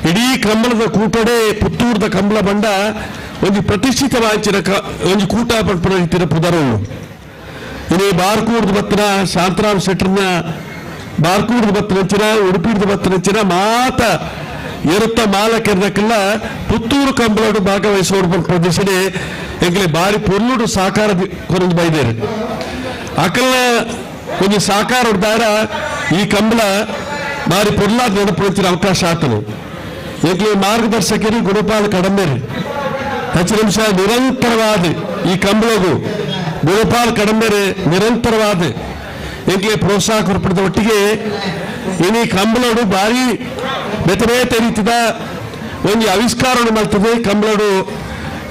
ಇಡೀ ಕಂಬಳದ ಕೂಟಡೆ ಪುತ್ತೂರದ ಕಂಬಳ ಬಂಡ ಒಂದು ಪ್ರತಿಷ್ಠಿತವಾಂಚಿನ ಒಂದು ಕೂಟ ಪಡ್ಪುನ ರೀತಿಯ ಪುದರುಳ್ಳು. ಇನಿ ಬಾರ್ಕೂರ್ದ ಬತ್ತನ ಶಾಂತರಾಮ್ ಶೆಟ್ಟರ್ನ ಬಾರ್ಕೂರ್ದ ಬತ್ತನಂಚಿನ ಉಡುಪಿದ ಬತ್ತನಂಚಿನ ಮಾತ ಎರುತ್ತ ಮಾಲಕರ್ನಕ್ಕೆಲ್ಲ ಪುತ್ತೂರು ಕಂಬಳೋಡು ಭಾಗವಹಿಸುವ ಪ್ರದೇಶನೇ ಎಂಗ್ಲೆ ಬಾರಿ ಪೊರ್ಲುಡು ಸಾಕಾರ ಕೊರದು ಬೈದೇರು. ಅಕಲ್ನ ಒಂದು ಸಾಕಾರ ದಾರ ಈ ಕಂಬಳ ಬಾರಿ ಪೊರ್ಲಾದ ನಡಪುನಂಚಿನ ಅವಕಾಶ ಆತನು. ಎಂಗ್ಲೆ ಮಾರ್ಗದರ್ಶಕರು ಗುಣಪಾಲ ಕಡಂಬೇರಿ ಹೆಚ್ಚು ನಿಮಿಷ ನಿರಂತರವಾದ ಈ ಕಂಬಳಗು ಗುಣಪಾಲ್ ಕಡಂಬೇರೆ ನಿರಂತರವಾದ ಎಂಕ್ಲೆ ಪ್ರೋತ್ಸಾಹ ಕೊರ್ಪದ ಒಟ್ಟಿಗೆ ಇನಿ ಕಂಬಳೋಡು ಭಾರಿ ಬೇತೆ ಬೇತೆ ರೀತಿದ ಒಂದು ಆವಿಷ್ಕಾರ ಮಾಡ್ತದೆ. ಕಂಬಳೋಡು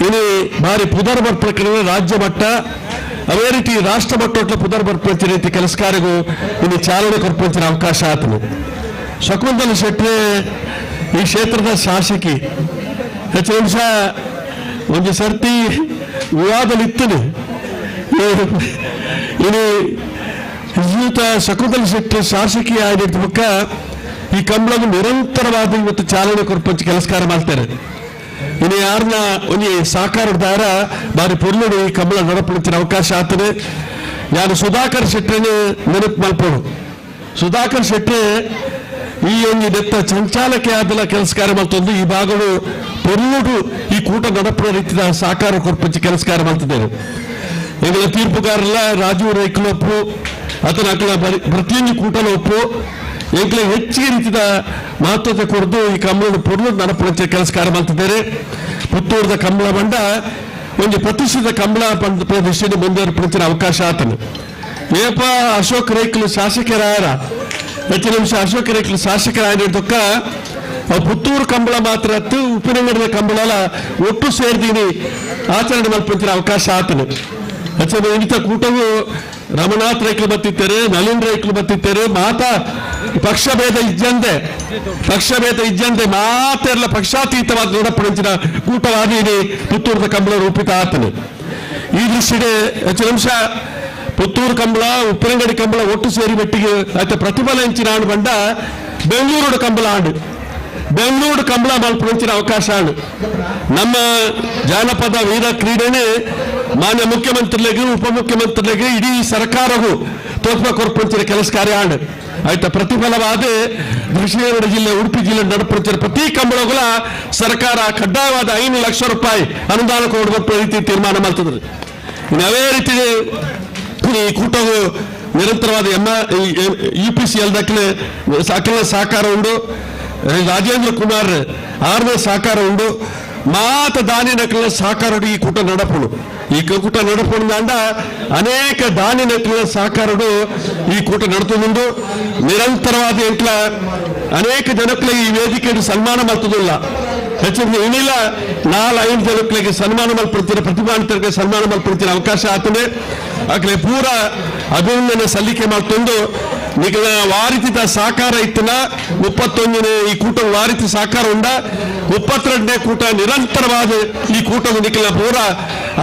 ಇನಿ ಭಾರಿ ಪುದರ್ ಬರ್ಪಕಡೆ ರಾಜ್ಯ ಮಟ್ಟ ಅದೇ ರೀತಿ ರಾಷ್ಟ್ರ ಮಟ್ಟದ ಪುದರ್ ಬರ್ಪಂಚಿನ ರೀತಿ ಕೆಲಸ ಕಾರ್ಯಗೂ ಇಲ್ಲಿ ಚಾಲನೆ ಕೊರ್ಪಂಚಿನ ಅವಕಾಶ ಆತನು. ಶಕುಂತಲ ಶೆಟ್ಟಿ ಈ ಕ್ಷೇತ್ರದ ಶಾಸಕಿ ಹೆಚ್ಚು ನಿಮಿಷ ಒಂದು ಸರ್ತಿ ವಿವಾದಲಿತ್ತನು. ಇನ್ನು ಶ್ರೀಯುತ ಶಕುಂತಲ ಶೆಟ್ಟಿ ಶಾಸಕಿ ಆಗಿದ್ದ ಬುಕ್ಕ ಈ ಕಂಬಳವು ನಿರಂತರವಾದ ಇವತ್ತು ಚಾಲನೆ ಕೊರ್ಪಂಚಿ ಕೆಲಸ ಕಾರ್ಯ ಮಾಡ್ತಾರೆ. ಇನ್ನು ಯಾರನ್ನ ಒಂಜಿ ಸಹಕಾರದಾರ ಬಾರಿ ಪೊರ್ಲುಡು ಈ ಕಂಬಳ ನಡಪಡಿಸಿನ ಅವಕಾಶ ಆಗ್ತದೆ. ಯಾರು ಸುಧಾಕರ್ ಶೆಟ್ಟಿನ ನೆನಪು ಮಲ್ಪೋಡು. ಸುಧಾಕರ್ ಶೆಟ್ಟಿ ಈ ಒಂದು ನೆತ್ತ ಸಂಚಾಲಕ್ಕೆ ಆದಲ ಕೆಲಸ ಕಾರ್ಯ ಮಾಡ್ತಂದು ಈ ಭಾಗವು ಪೊರ್ಲುಡು ಈ ಕೂಟ ನಡಪಡ ರೀತಿಯ ಸಹಕಾರ ಕೊರ್ಪಂಚಿ ಕೆಲಸ ಕಾರ್ಯ ಮಾಡ್ತಿದ್ದೇನೆ. ಎಂಗಳ ತೀರ್ಪುಗಾರಲ್ಲ ರಾಜು ರೈಕ್ಲೊಪ್ಪು ಆತನ ಅಕಲ ಪ್ರತಿಯೊಂದು ಕೂಟಲ ಒಪ್ಪು ಎಂಕಲ ಹೆಚ್ಚಿಗೆ ರೀತಿಯ ಮಹತ್ವತೆ ಕೊಡ್ದು ಈ ಕಂಬಳದ ಪೊರ್ಲು ನಡಪಡಂಚೆ ಕೆಲಸ ಕಾರ್ಯ ಮಾಡ್ತಿದ್ದಾರೆ. ಪುತ್ತೂರದ ಕಂಬಳ ಬಂಡ ಒಂದು ಪ್ರತಿಷ್ಠಿತ ಕಂಬಳ ಪ್ರದರ್ಶನ ಮುಂದುವರೆಪಡಿಸಿದ ಅವಕಾಶ ಆತನು. ಏಪ ಅಶೋಕ್ ರೈಕ್ಲು ಶಾಸಕರಾಯರ ಹೆಚ್ಚಿನ ನಿಮಿಷ ಅಶೋಕ್ ರೈಕ್ಲು ಶಾಸಕರಾಯದಕ್ಕ ಪುತ್ತೂರು ಕಂಬಳ ಮಾತ್ರ ಉಪ್ಪಿನಂಗಡಿಯ ಕಂಬಳ ಒಟ್ಟು ಸೇರ್ದೀನಿ ಆಚರಣೆ ಮಲ್ಪಂಚಿನ ಅವಕಾಶ ಆತನು. ಹೆಚ್ಚಿನ ಇಂಥ ಕೂಟವು ರಮನಾಥ್ ರೈಕ್ಲು ಬತ್ತಿದ್ದಾರೆ, ನಳಿನ್ ರೈಕ್ಲು ಬತ್ತಿದ್ದಾರೆ, ಮಾತಾ ಪಕ್ಷಭೇದ ಇಜ್ಜಂದೆ ಪಕ್ಷಭೇದ ಇಜ್ಜಂದೆ ಮಾತೆಲ್ಲ ಪಕ್ಷಾತೀತವಾದ ನೋಡಪಡಿಸಿದ ಕೂಟವಾದ ಇದೆ ಪುತ್ತೂರದ ಕಂಬಳ ರೂಪಿತ ಆತನು. ಈ ದೃಷ್ಟಿಗೆ ಹೆಚ್ಚು ನಿಮಿಷ ಪುತ್ತೂರು ಕಂಬಳ ಉಪ್ಪಿನಂಗಡಿ ಕಂಬಳ ಒಟ್ಟು ಸೇರಿ ಬೆಟ್ಟಿಗೆ ಆಯ್ತ ಪ್ರತಿಫಲ ಹೆಂಚಿನ ಆಡು ಬಂಡ ಬೆಂಗಳೂರು ಕಂಬಳ ಆಡು ಬೆಂಗಳೂರು ಕಂಬಳ ಮಲ್ಪುವಂಚಿನ ಅವಕಾಶ ಆಡು. ನಮ್ಮ ಜಾನಪದ ವೀರ ಕ್ರೀಡೆನೆ ಮಾನ್ಯ ಮುಖ್ಯಮಂತ್ರಿಗಳಿಗೆ ಉಪಮುಖ್ಯಮಂತ್ರಿಗಳಿಗೆ ಇಡೀ ಸರ್ಕಾರವು ತೋತ್ಮ ಕೊರ್ಪಂಚಿನ ಕೆಲಸ ಕಾರ್ಯ ಆಡು. ಆಯ್ತಾ ಪ್ರತಿಫಲವಾದ ದಕ್ಷಿಣ ಕನ್ನಡ ಜಿಲ್ಲೆ ಉಡುಪಿ ಜಿಲ್ಲೆ ನಡಪಡಿಸಿದ ಪ್ರತಿ ಕಂಬಳಗಳ ಸರ್ಕಾರ ಕಡ್ಡಾಯವಾದ 5 ಲಕ್ಷ ರೂಪಾಯಿ ಅನುದಾನ ಕೊಡುವ ರೀತಿ ತೀರ್ಮಾನ ಮಾಡ್ತದ್ರಿ. ಇನ್ನು ಅದೇ ರೀತಿ ಈ ಕೂಟವು ನಿರಂತರವಾದ ಯು ಪಿ ಸಿ ಎಲ್ ದಾಖಲೆ ಸಕಲ ಸಹಕಾರ ಉಂಡು. ರಾಜೇಂದ್ರ ಕುಮಾರ್ ಆರ್ನ ಸಹಕಾರ ಉಂಡು. ಮಾತ ದಾನಿ ನಕಲ ಸಹಕಾರ ಈ ಕೂಟ ನಡಪುಡು. ಈ ಕೂಟ ನಡಪುಡು ಅಂಡ ಅನೇಕ ದಾನಿ ನಕಲ ಸಹಕಾರಡು ಈ ಕೂಟ ನಡತುಂಡು. ನಿರಂತರವಾದ ಎಂಟ್ಲ ಅನೇಕ ಜನಕ್ಕಳಿಗೆ ಈ ವೇದಿಕೆಯನ್ನು ಸನ್ಮಾನ ಮಾಡ್ತದಿಲ್ಲ. ಹೆಚ್ಚಿನ ಏನಿಲ್ಲ 4-5 ಜನಕ್ಕಳಿಗೆ ಸನ್ಮಾನ ಮಲ್ಪಡ್ತೀರ, ಪ್ರತಿಭಾನ್ವಿತರಿಗೆ ಸನ್ಮಾನ ಮಲ್ಪಡ್ತೀರ ಅವಕಾಶ ಆತದೆ. ಆಕಲೆ ಪೂರ ಅಭಿನಂದನೆ ಸಲ್ಲಿಕೆ ಮಾಡ್ತಂದು ನಿಗಲ ವಾರಿತಿದ ಸಹಕಾರ ಇತ್ತನ 31ನೇ ಈ ಕೂಟ ವಾರಿತಿ ಸಹಕಾರ ಉಂಡ 32ನೇ ಕೂಟ ನಿರಂತರವಾದ ಈ ಕೂಟದ ನಿಖಲ ಪೂರ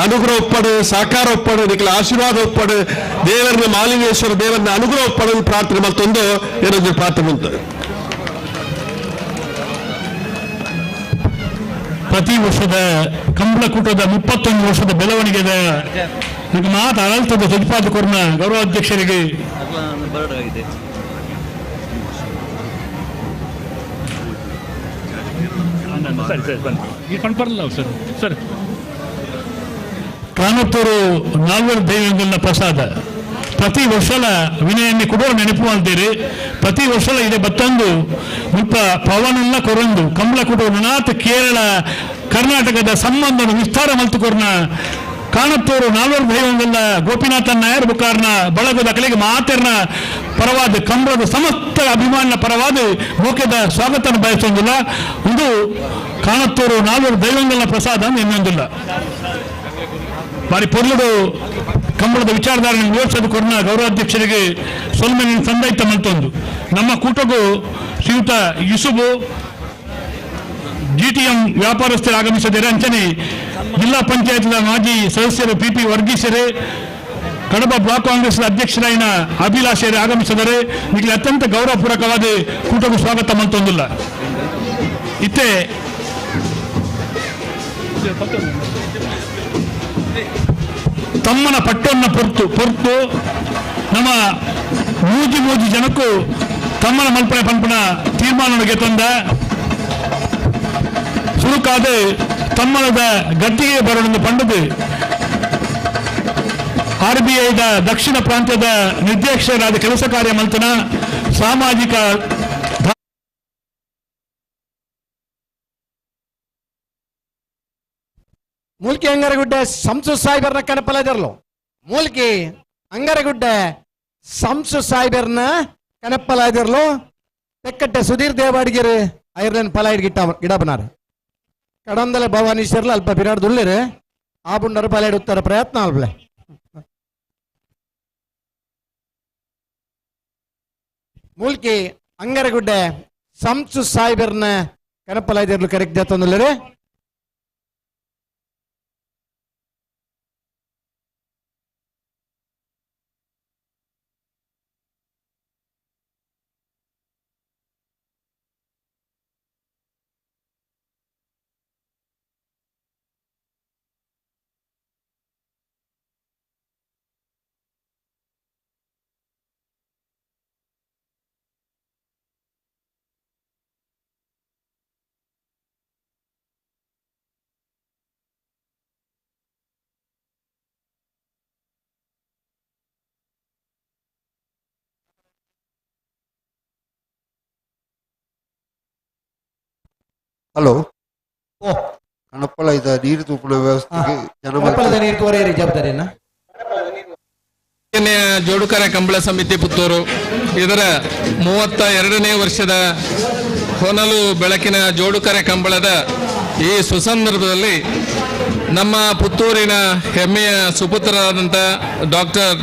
ಅನುಗ್ರಹ ಒಪ್ಪಡು, ಸಹಕಾರ ಒಪ್ಪಡು, ನಿಖಲ ಆಶೀರ್ವಾದ ಒಪ್ಪಡು, ದೇವರನ್ನ ಮಾಲಿಂಗೇಶ್ವರ ದೇವರನ್ನ ಅನುಗ್ರಹ ಒಪ್ಪಡು ಪ್ರಾರ್ಥನೆ ಮತ್ತೊಂದು ಏನೊಂದು ಪ್ರಾರ್ಥನೆ ಉಂಟು. ಪ್ರತಿ ವರ್ಷದ ಕಂಬಳಕೂಟದ 31 ವರ್ಷದ ಬೆಳವಣಿಗೆದ ಮಾತು ಆಡಳಿತದ ಸಜ್ಪಾದಕರನ್ನ ಗೌರವಾಧ್ಯಕ್ಷರಿಗೆ ಸರಿ ಸರಿ ಬನ್ನಿ ಈ ಬರಲ್ಲ ಸರ್ ಸರ್. ಕಾನತ್ತೂರು ನಾಲ್ವರು ದೈವಗಳ ಪ್ರಸಾದ ಪ್ರತಿ ವರ್ಷಲ ವಿನಯನ್ನೇ ಕೂಡ ನೆನಪು ಮಾಡ್ತೀರಿ. ಪ್ರತಿ ವರ್ಷಲ ಇದೆ ಬತ್ತೊಂದು ಮುಲ್ಪ ಪವನನ್ನ ಕೊರೊಂದು ಕಂಬಳಕೂಟ ನಾಥ ಕೇರಳ ಕರ್ನಾಟಕದ ಸಂಬಂಧವನ್ನು ವಿಸ್ತಾರ ಮಲ್ತುಕೊರ್ನ ಕಾಣತ್ತೂರು ನಾಲ್ವರು ದೈವಗಳ ಗೋಪಿನಾಥ ನಾಯರ್ ಬುಕಾರ್ನ ಬಳಗದ ಕಲೆಗೆ ಮಾತೆರ್ನ ಪರವಾದ ಕಂಬಳದ ಸಮಸ್ತ ಅಭಿಮಾನ ಪರವಾದ ಮೋಕೆದ ಸ್ವಾಗತ ಬಯಸೊಂದಿಲ್ಲ. ಇದು ಕಾಣತ್ತೂರು ನಾಲ್ವರು ದೈವಗಳ ಪ್ರಸಾದ ಇನ್ನೊಂದಿಲ್ಲ. ಬಾರಿ ಪೊರ್ಲುಡು ಕಂಬಳದ ವಿಚಾರಧಾರೆ ವಿವರಿಸೋದು ಕೊರ್ನ ಗೌರವಾಧ್ಯಕ್ಷರಿಗೆ ಸೊಲ್ಮೆನ ಸಂದೈತ ಮಲ್ತೊಂದು ನಮ್ಮ ಕೂಟಗೂ ಶ್ರೀಯುತ ಯುಸುಬು ಜಿಟಿಎಂ ವ್ಯಾಪಾರಸ್ಥರು ಆಗಮಿಸಿದ್ದಾರೆ. ಅಂಚನೆ ಜಿಲ್ಲಾ ಪಂಚಾಯತ್ನ ಮಾಜಿ ಸದಸ್ಯರು ಪಿ ಪಿ ವರ್ಗೀಸರು, ಕಡಬ ಬ್ಲಾಕ್ ಕಾಂಗ್ರೆಸ್ ಅಧ್ಯಕ್ಷರಾಯಿನ ಅಭಿಲಾಷೆಯರು ಆಗಮಿಸಿದರೆ ನಿಮಗೆ ಅತ್ಯಂತ ಗೌರವಪೂರ್ವಕವಾದ ಕೂಟಗೂ ಸ್ವಾಗತ ಮಲ್ತೊಂದಿಲ್ಲ. ಇತ್ತೆ ತಮ್ಮನ ಪಟ್ಟನ್ನ ಪೊರ್ತು ನಮ್ಮ ಮೂಜಿ ಮೂಜಿ ಜನಕ್ಕೂ ತಮ್ಮನ ಮಲ್ಪನೆ ಪನ್ಪನ ತೀರ್ಮಾನಕ್ಕೆ ತಂದ ಸುರುಕಾದ ತಮ್ಮನದ ಗಟ್ಟಿಗೆ ಬರೋಣ ಪಂಡದು ಆರ್ ಬಿ ಐದ ದಕ್ಷಿಣ ಪ್ರಾಂತ್ಯದ ನಿರ್ದೇಶಕರಾದ ಕೆಲಸ ಕಾರ್ಯ ಮಲ್ತನ ಸಾಮಾಜಿಕ ಮೂಲ್ಕಿ ಅಂಗರಗುಡ್ಡೆ ಸಂಸು ಸಾಹೇಬರ್ನ ಕನಪಲದರ್ಲು. ಮೂಲ್ಕಿ ಅಂಗರಗುಡ್ಡೆ ಸಂಸು ಸಾಹೇಬರ್ನ ಕನಪಲಾದಿರ್ಲು. ತೆಕ್ಕಟ್ಟೆ ಸುಧೀರ್ ದೇವಾಡಿಗೆರೆ ಐರ್ಲೆಂಡ್ ಪಲಾಯಿಡ್ ಗಿಟ್ಟ ಗಿಡ ಬನಾರ ಕಡಂದಲೆ ಭವಾನೀಶ್ವರ್ಲ ಅಲ್ಪ ಬಿರಾಡ್ ದುಳ್ಳಿರು ಆ ಬುಂಡರು ಪಲಾಯಿಡ್ ಉತ್ತರ ಪ್ರಯತ್ನ ಅಲ್ಪ್ಲೆ. ಮೂಲ್ಕಿ ಅಂಗರಗುಡ್ಡೆ ಸಂಸು ಸಾಹೇಬರ್ನ ಕನಪಲಾಯ್ದಿರ್ಲು ಕರೆಕ್ಟ್ ಜತ್ತೊಂದುಲ್ಲರೆ. ಹಲೋ, ಕಣಪ್ಪಳ ಇದ ನೀರು ತೂಪುನ ವ್ಯವಸ್ಥೆಗೆ ಕಣಪ್ಪಳದ ನೀರು ತೋರೇರಿ ಜವಾಬ್ದಾರಿಯನ್ನ. ಜೋಡುಕರ ಕಂಬಳ ಸಮಿತಿ ಪುತ್ತೂರು ಇದರ 32ನೇ ವರ್ಷದ ಹೊನಲು ಬೆಳಕಿನ ಜೋಡುಕರೆ ಕಂಬಳದ ಈ ಸುಸಂದರ್ಭದಲ್ಲಿ ನಮ್ಮ ಪುತ್ತೂರಿನ ಹೆಮ್ಮೆಯ ಸುಪುತ್ರರಾದಂಥ ಡಾಕ್ಟರ್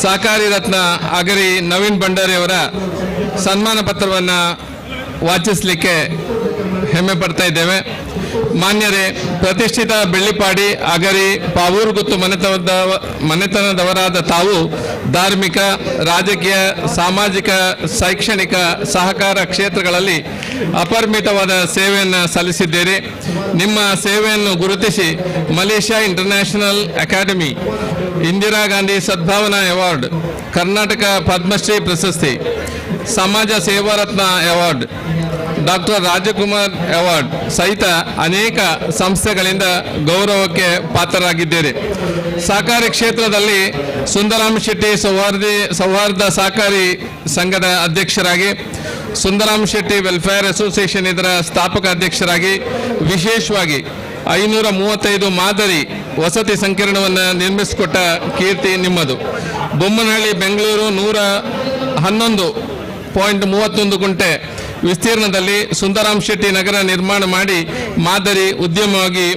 ಸಹಕಾರಿ ರತ್ನ ಅಗರಿ ನವೀನ್ ಭಂಡಾರಿಯವರ ಸನ್ಮಾನ ಪತ್ರವನ್ನು ವಾಚಿಸಲಿಕ್ಕೆ ಹೆಮ್ಮೆ ಪಡ್ತಾ ಇದ್ದೇವೆ. ಮಾನ್ಯರೇ, ಪ್ರತಿಷ್ಠಿತ ಬೆಳ್ಳಿಪಾಡಿ ಅಗರಿ ಪಾವೂರುಗುತ್ತು ಮನೆತನದವರಾದ ತಾವು ಧಾರ್ಮಿಕ, ರಾಜಕೀಯ, ಸಾಮಾಜಿಕ, ಶೈಕ್ಷಣಿಕ ಸಹಕಾರ ಕ್ಷೇತ್ರಗಳಲ್ಲಿ ಅಪರಿಮಿತವಾದ ಸೇವೆಯನ್ನು ಸಲ್ಲಿಸಿದ್ದೀರಿ. ನಿಮ್ಮ ಸೇವೆಯನ್ನು ಗುರುತಿಸಿ Malaysia international academy, Indira Gandhi Sadbhavana award, Karnataka Padmashri ಪ್ರಶಸ್ತಿ, ಸಮಾಜ Seva Ratna award, doctor Rajkumar award ಸಹಿತ ಅನೇಕ ಸಂಸ್ಥೆಗಳಿಂದ ಗೌರವಕ್ಕೆ ಪಾತ್ರರಾಗಿದ್ದೀರಿ. ಸಹಕಾರಿ ಕ್ಷೇತ್ರದಲ್ಲಿ ಸುಂದರಾಮ್ ಶೆಟ್ಟಿ ಸೌಹಾರ್ದ ಸಹಕಾರಿ ಸಂಘದ ಅಧ್ಯಕ್ಷರಾಗಿ, ಸುಂದರಾಮ್ ಶೆಟ್ಟಿ ವೆಲ್ಫೇರ್ ಅಸೋಸಿಯೇಷನ್ ಇದರ ಸ್ಥಾಪಕ ಅಧ್ಯಕ್ಷರಾಗಿ, ವಿಶೇಷವಾಗಿ 535 ಮಾದರಿ ವಸತಿ ಸಂಕೀರ್ಣವನ್ನು ನಿರ್ಮಿಸಿಕೊಟ್ಟ ಕೀರ್ತಿ ನಿಮ್ಮದು. ಬೊಮ್ಮನಹಳ್ಳಿ ಬೆಂಗಳೂರು 111.31 ಗುಂಟೆ ವಿಸ್ತೀರ್ಣದಲ್ಲಿ ಸುಂದರಾಮ್ ಶೆಟ್ಟಿ ನಗರ ನಿರ್ಮಾಣ ಮಾಡಿ ಮಾದರಿ ಉದ್ಯಮವಾಗಿ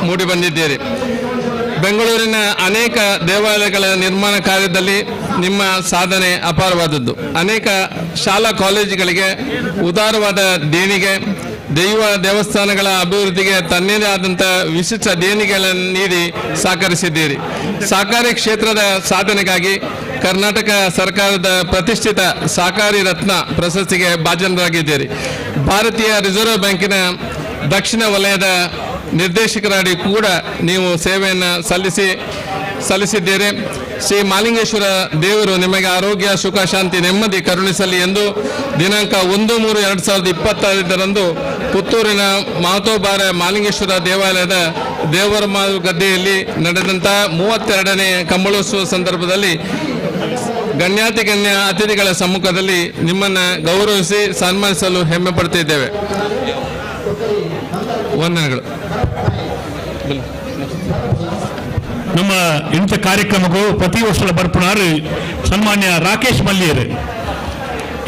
ಮೂಡಿಬಂದಿದ್ದೀರಿ. ಬೆಂಗಳೂರಿನ ಅನೇಕ ದೇವಾಲಯಗಳ ನಿರ್ಮಾಣ ಕಾರ್ಯದಲ್ಲಿ ನಿಮ್ಮ ಸಾಧನೆ ಅಪಾರವಾದದ್ದು. ಅನೇಕ ಶಾಲಾ ಕಾಲೇಜುಗಳಿಗೆ ಉದಾರವಾದ ದೇಣಿಗೆ, ದೈವ ದೇವಸ್ಥಾನಗಳ ಅಭಿವೃದ್ಧಿಗೆ ತನ್ನದೇ ಆದಂಥ ವಿಶಿಷ್ಟ ದೇಣಿಗೆಗಳನ್ನು ನೀಡಿ ಸಹಕರಿಸಿದ್ದೀರಿ. ಸಹಕಾರಿ ಕ್ಷೇತ್ರದ ಸಾಧನೆಗಾಗಿ ಕರ್ನಾಟಕ ಸರ್ಕಾರದ ಪ್ರತಿಷ್ಠಿತ ಸಹಕಾರಿ ರತ್ನ ಪ್ರಶಸ್ತಿಗೆ ಭಾಜನರಾಗಿದ್ದೀರಿ. ಭಾರತೀಯ ರಿಸರ್ವ್ ಬ್ಯಾಂಕಿನ ದಕ್ಷಿಣ ವಲಯದ ನಿರ್ದೇಶಕರಾಗಿ ಕೂಡ ನೀವು ಸೇವೆಯನ್ನು ಸಲ್ಲಿಸಿದ್ದೀರಿ. ಶ್ರೀ ಮಾಲಿಂಗೇಶ್ವರ ದೇವರು ನಿಮಗೆ ಆರೋಗ್ಯ, ಸುಖ, ಶಾಂತಿ, ನೆಮ್ಮದಿ ಕರುಣಿಸಲಿ ಎಂದು ದಿನಾಂಕ 1-3-2025 ಪುತ್ತೂರಿನ ಮಾತೋಬಾರ ಮಾಲಿಂಗೇಶ್ವರ ದೇವಾಲಯದ ದೇವರಮಾರು ಗದ್ದೆಯಲ್ಲಿ ನಡೆದಂಥ 32ನೇ ಕಂಬಳೋತ್ಸವ ಸಂದರ್ಭದಲ್ಲಿ ಗಣ್ಯಾತಿ ಗಣ್ಯ ಅತಿಥಿಗಳ ಸಮ್ಮುಖದಲ್ಲಿ ನಿಮ್ಮನ್ನು ಗೌರವಿಸಿ ಸನ್ಮಾನಿಸಲು ಹೆಮ್ಮೆ ಪಡ್ತಿದ್ದೇವೆ. ವಂದನೆಗಳು. ನಮ್ಮ ಇಂಥ ಕಾರ್ಯಕ್ರಮಕ್ಕೂ ಪ್ರತಿ ವರ್ಷದ ಬರ್ಪುಣಾರು ಸನ್ಮಾನ್ಯ ರಾಕೇಶ್ ಮಲ್ಲಿಯರು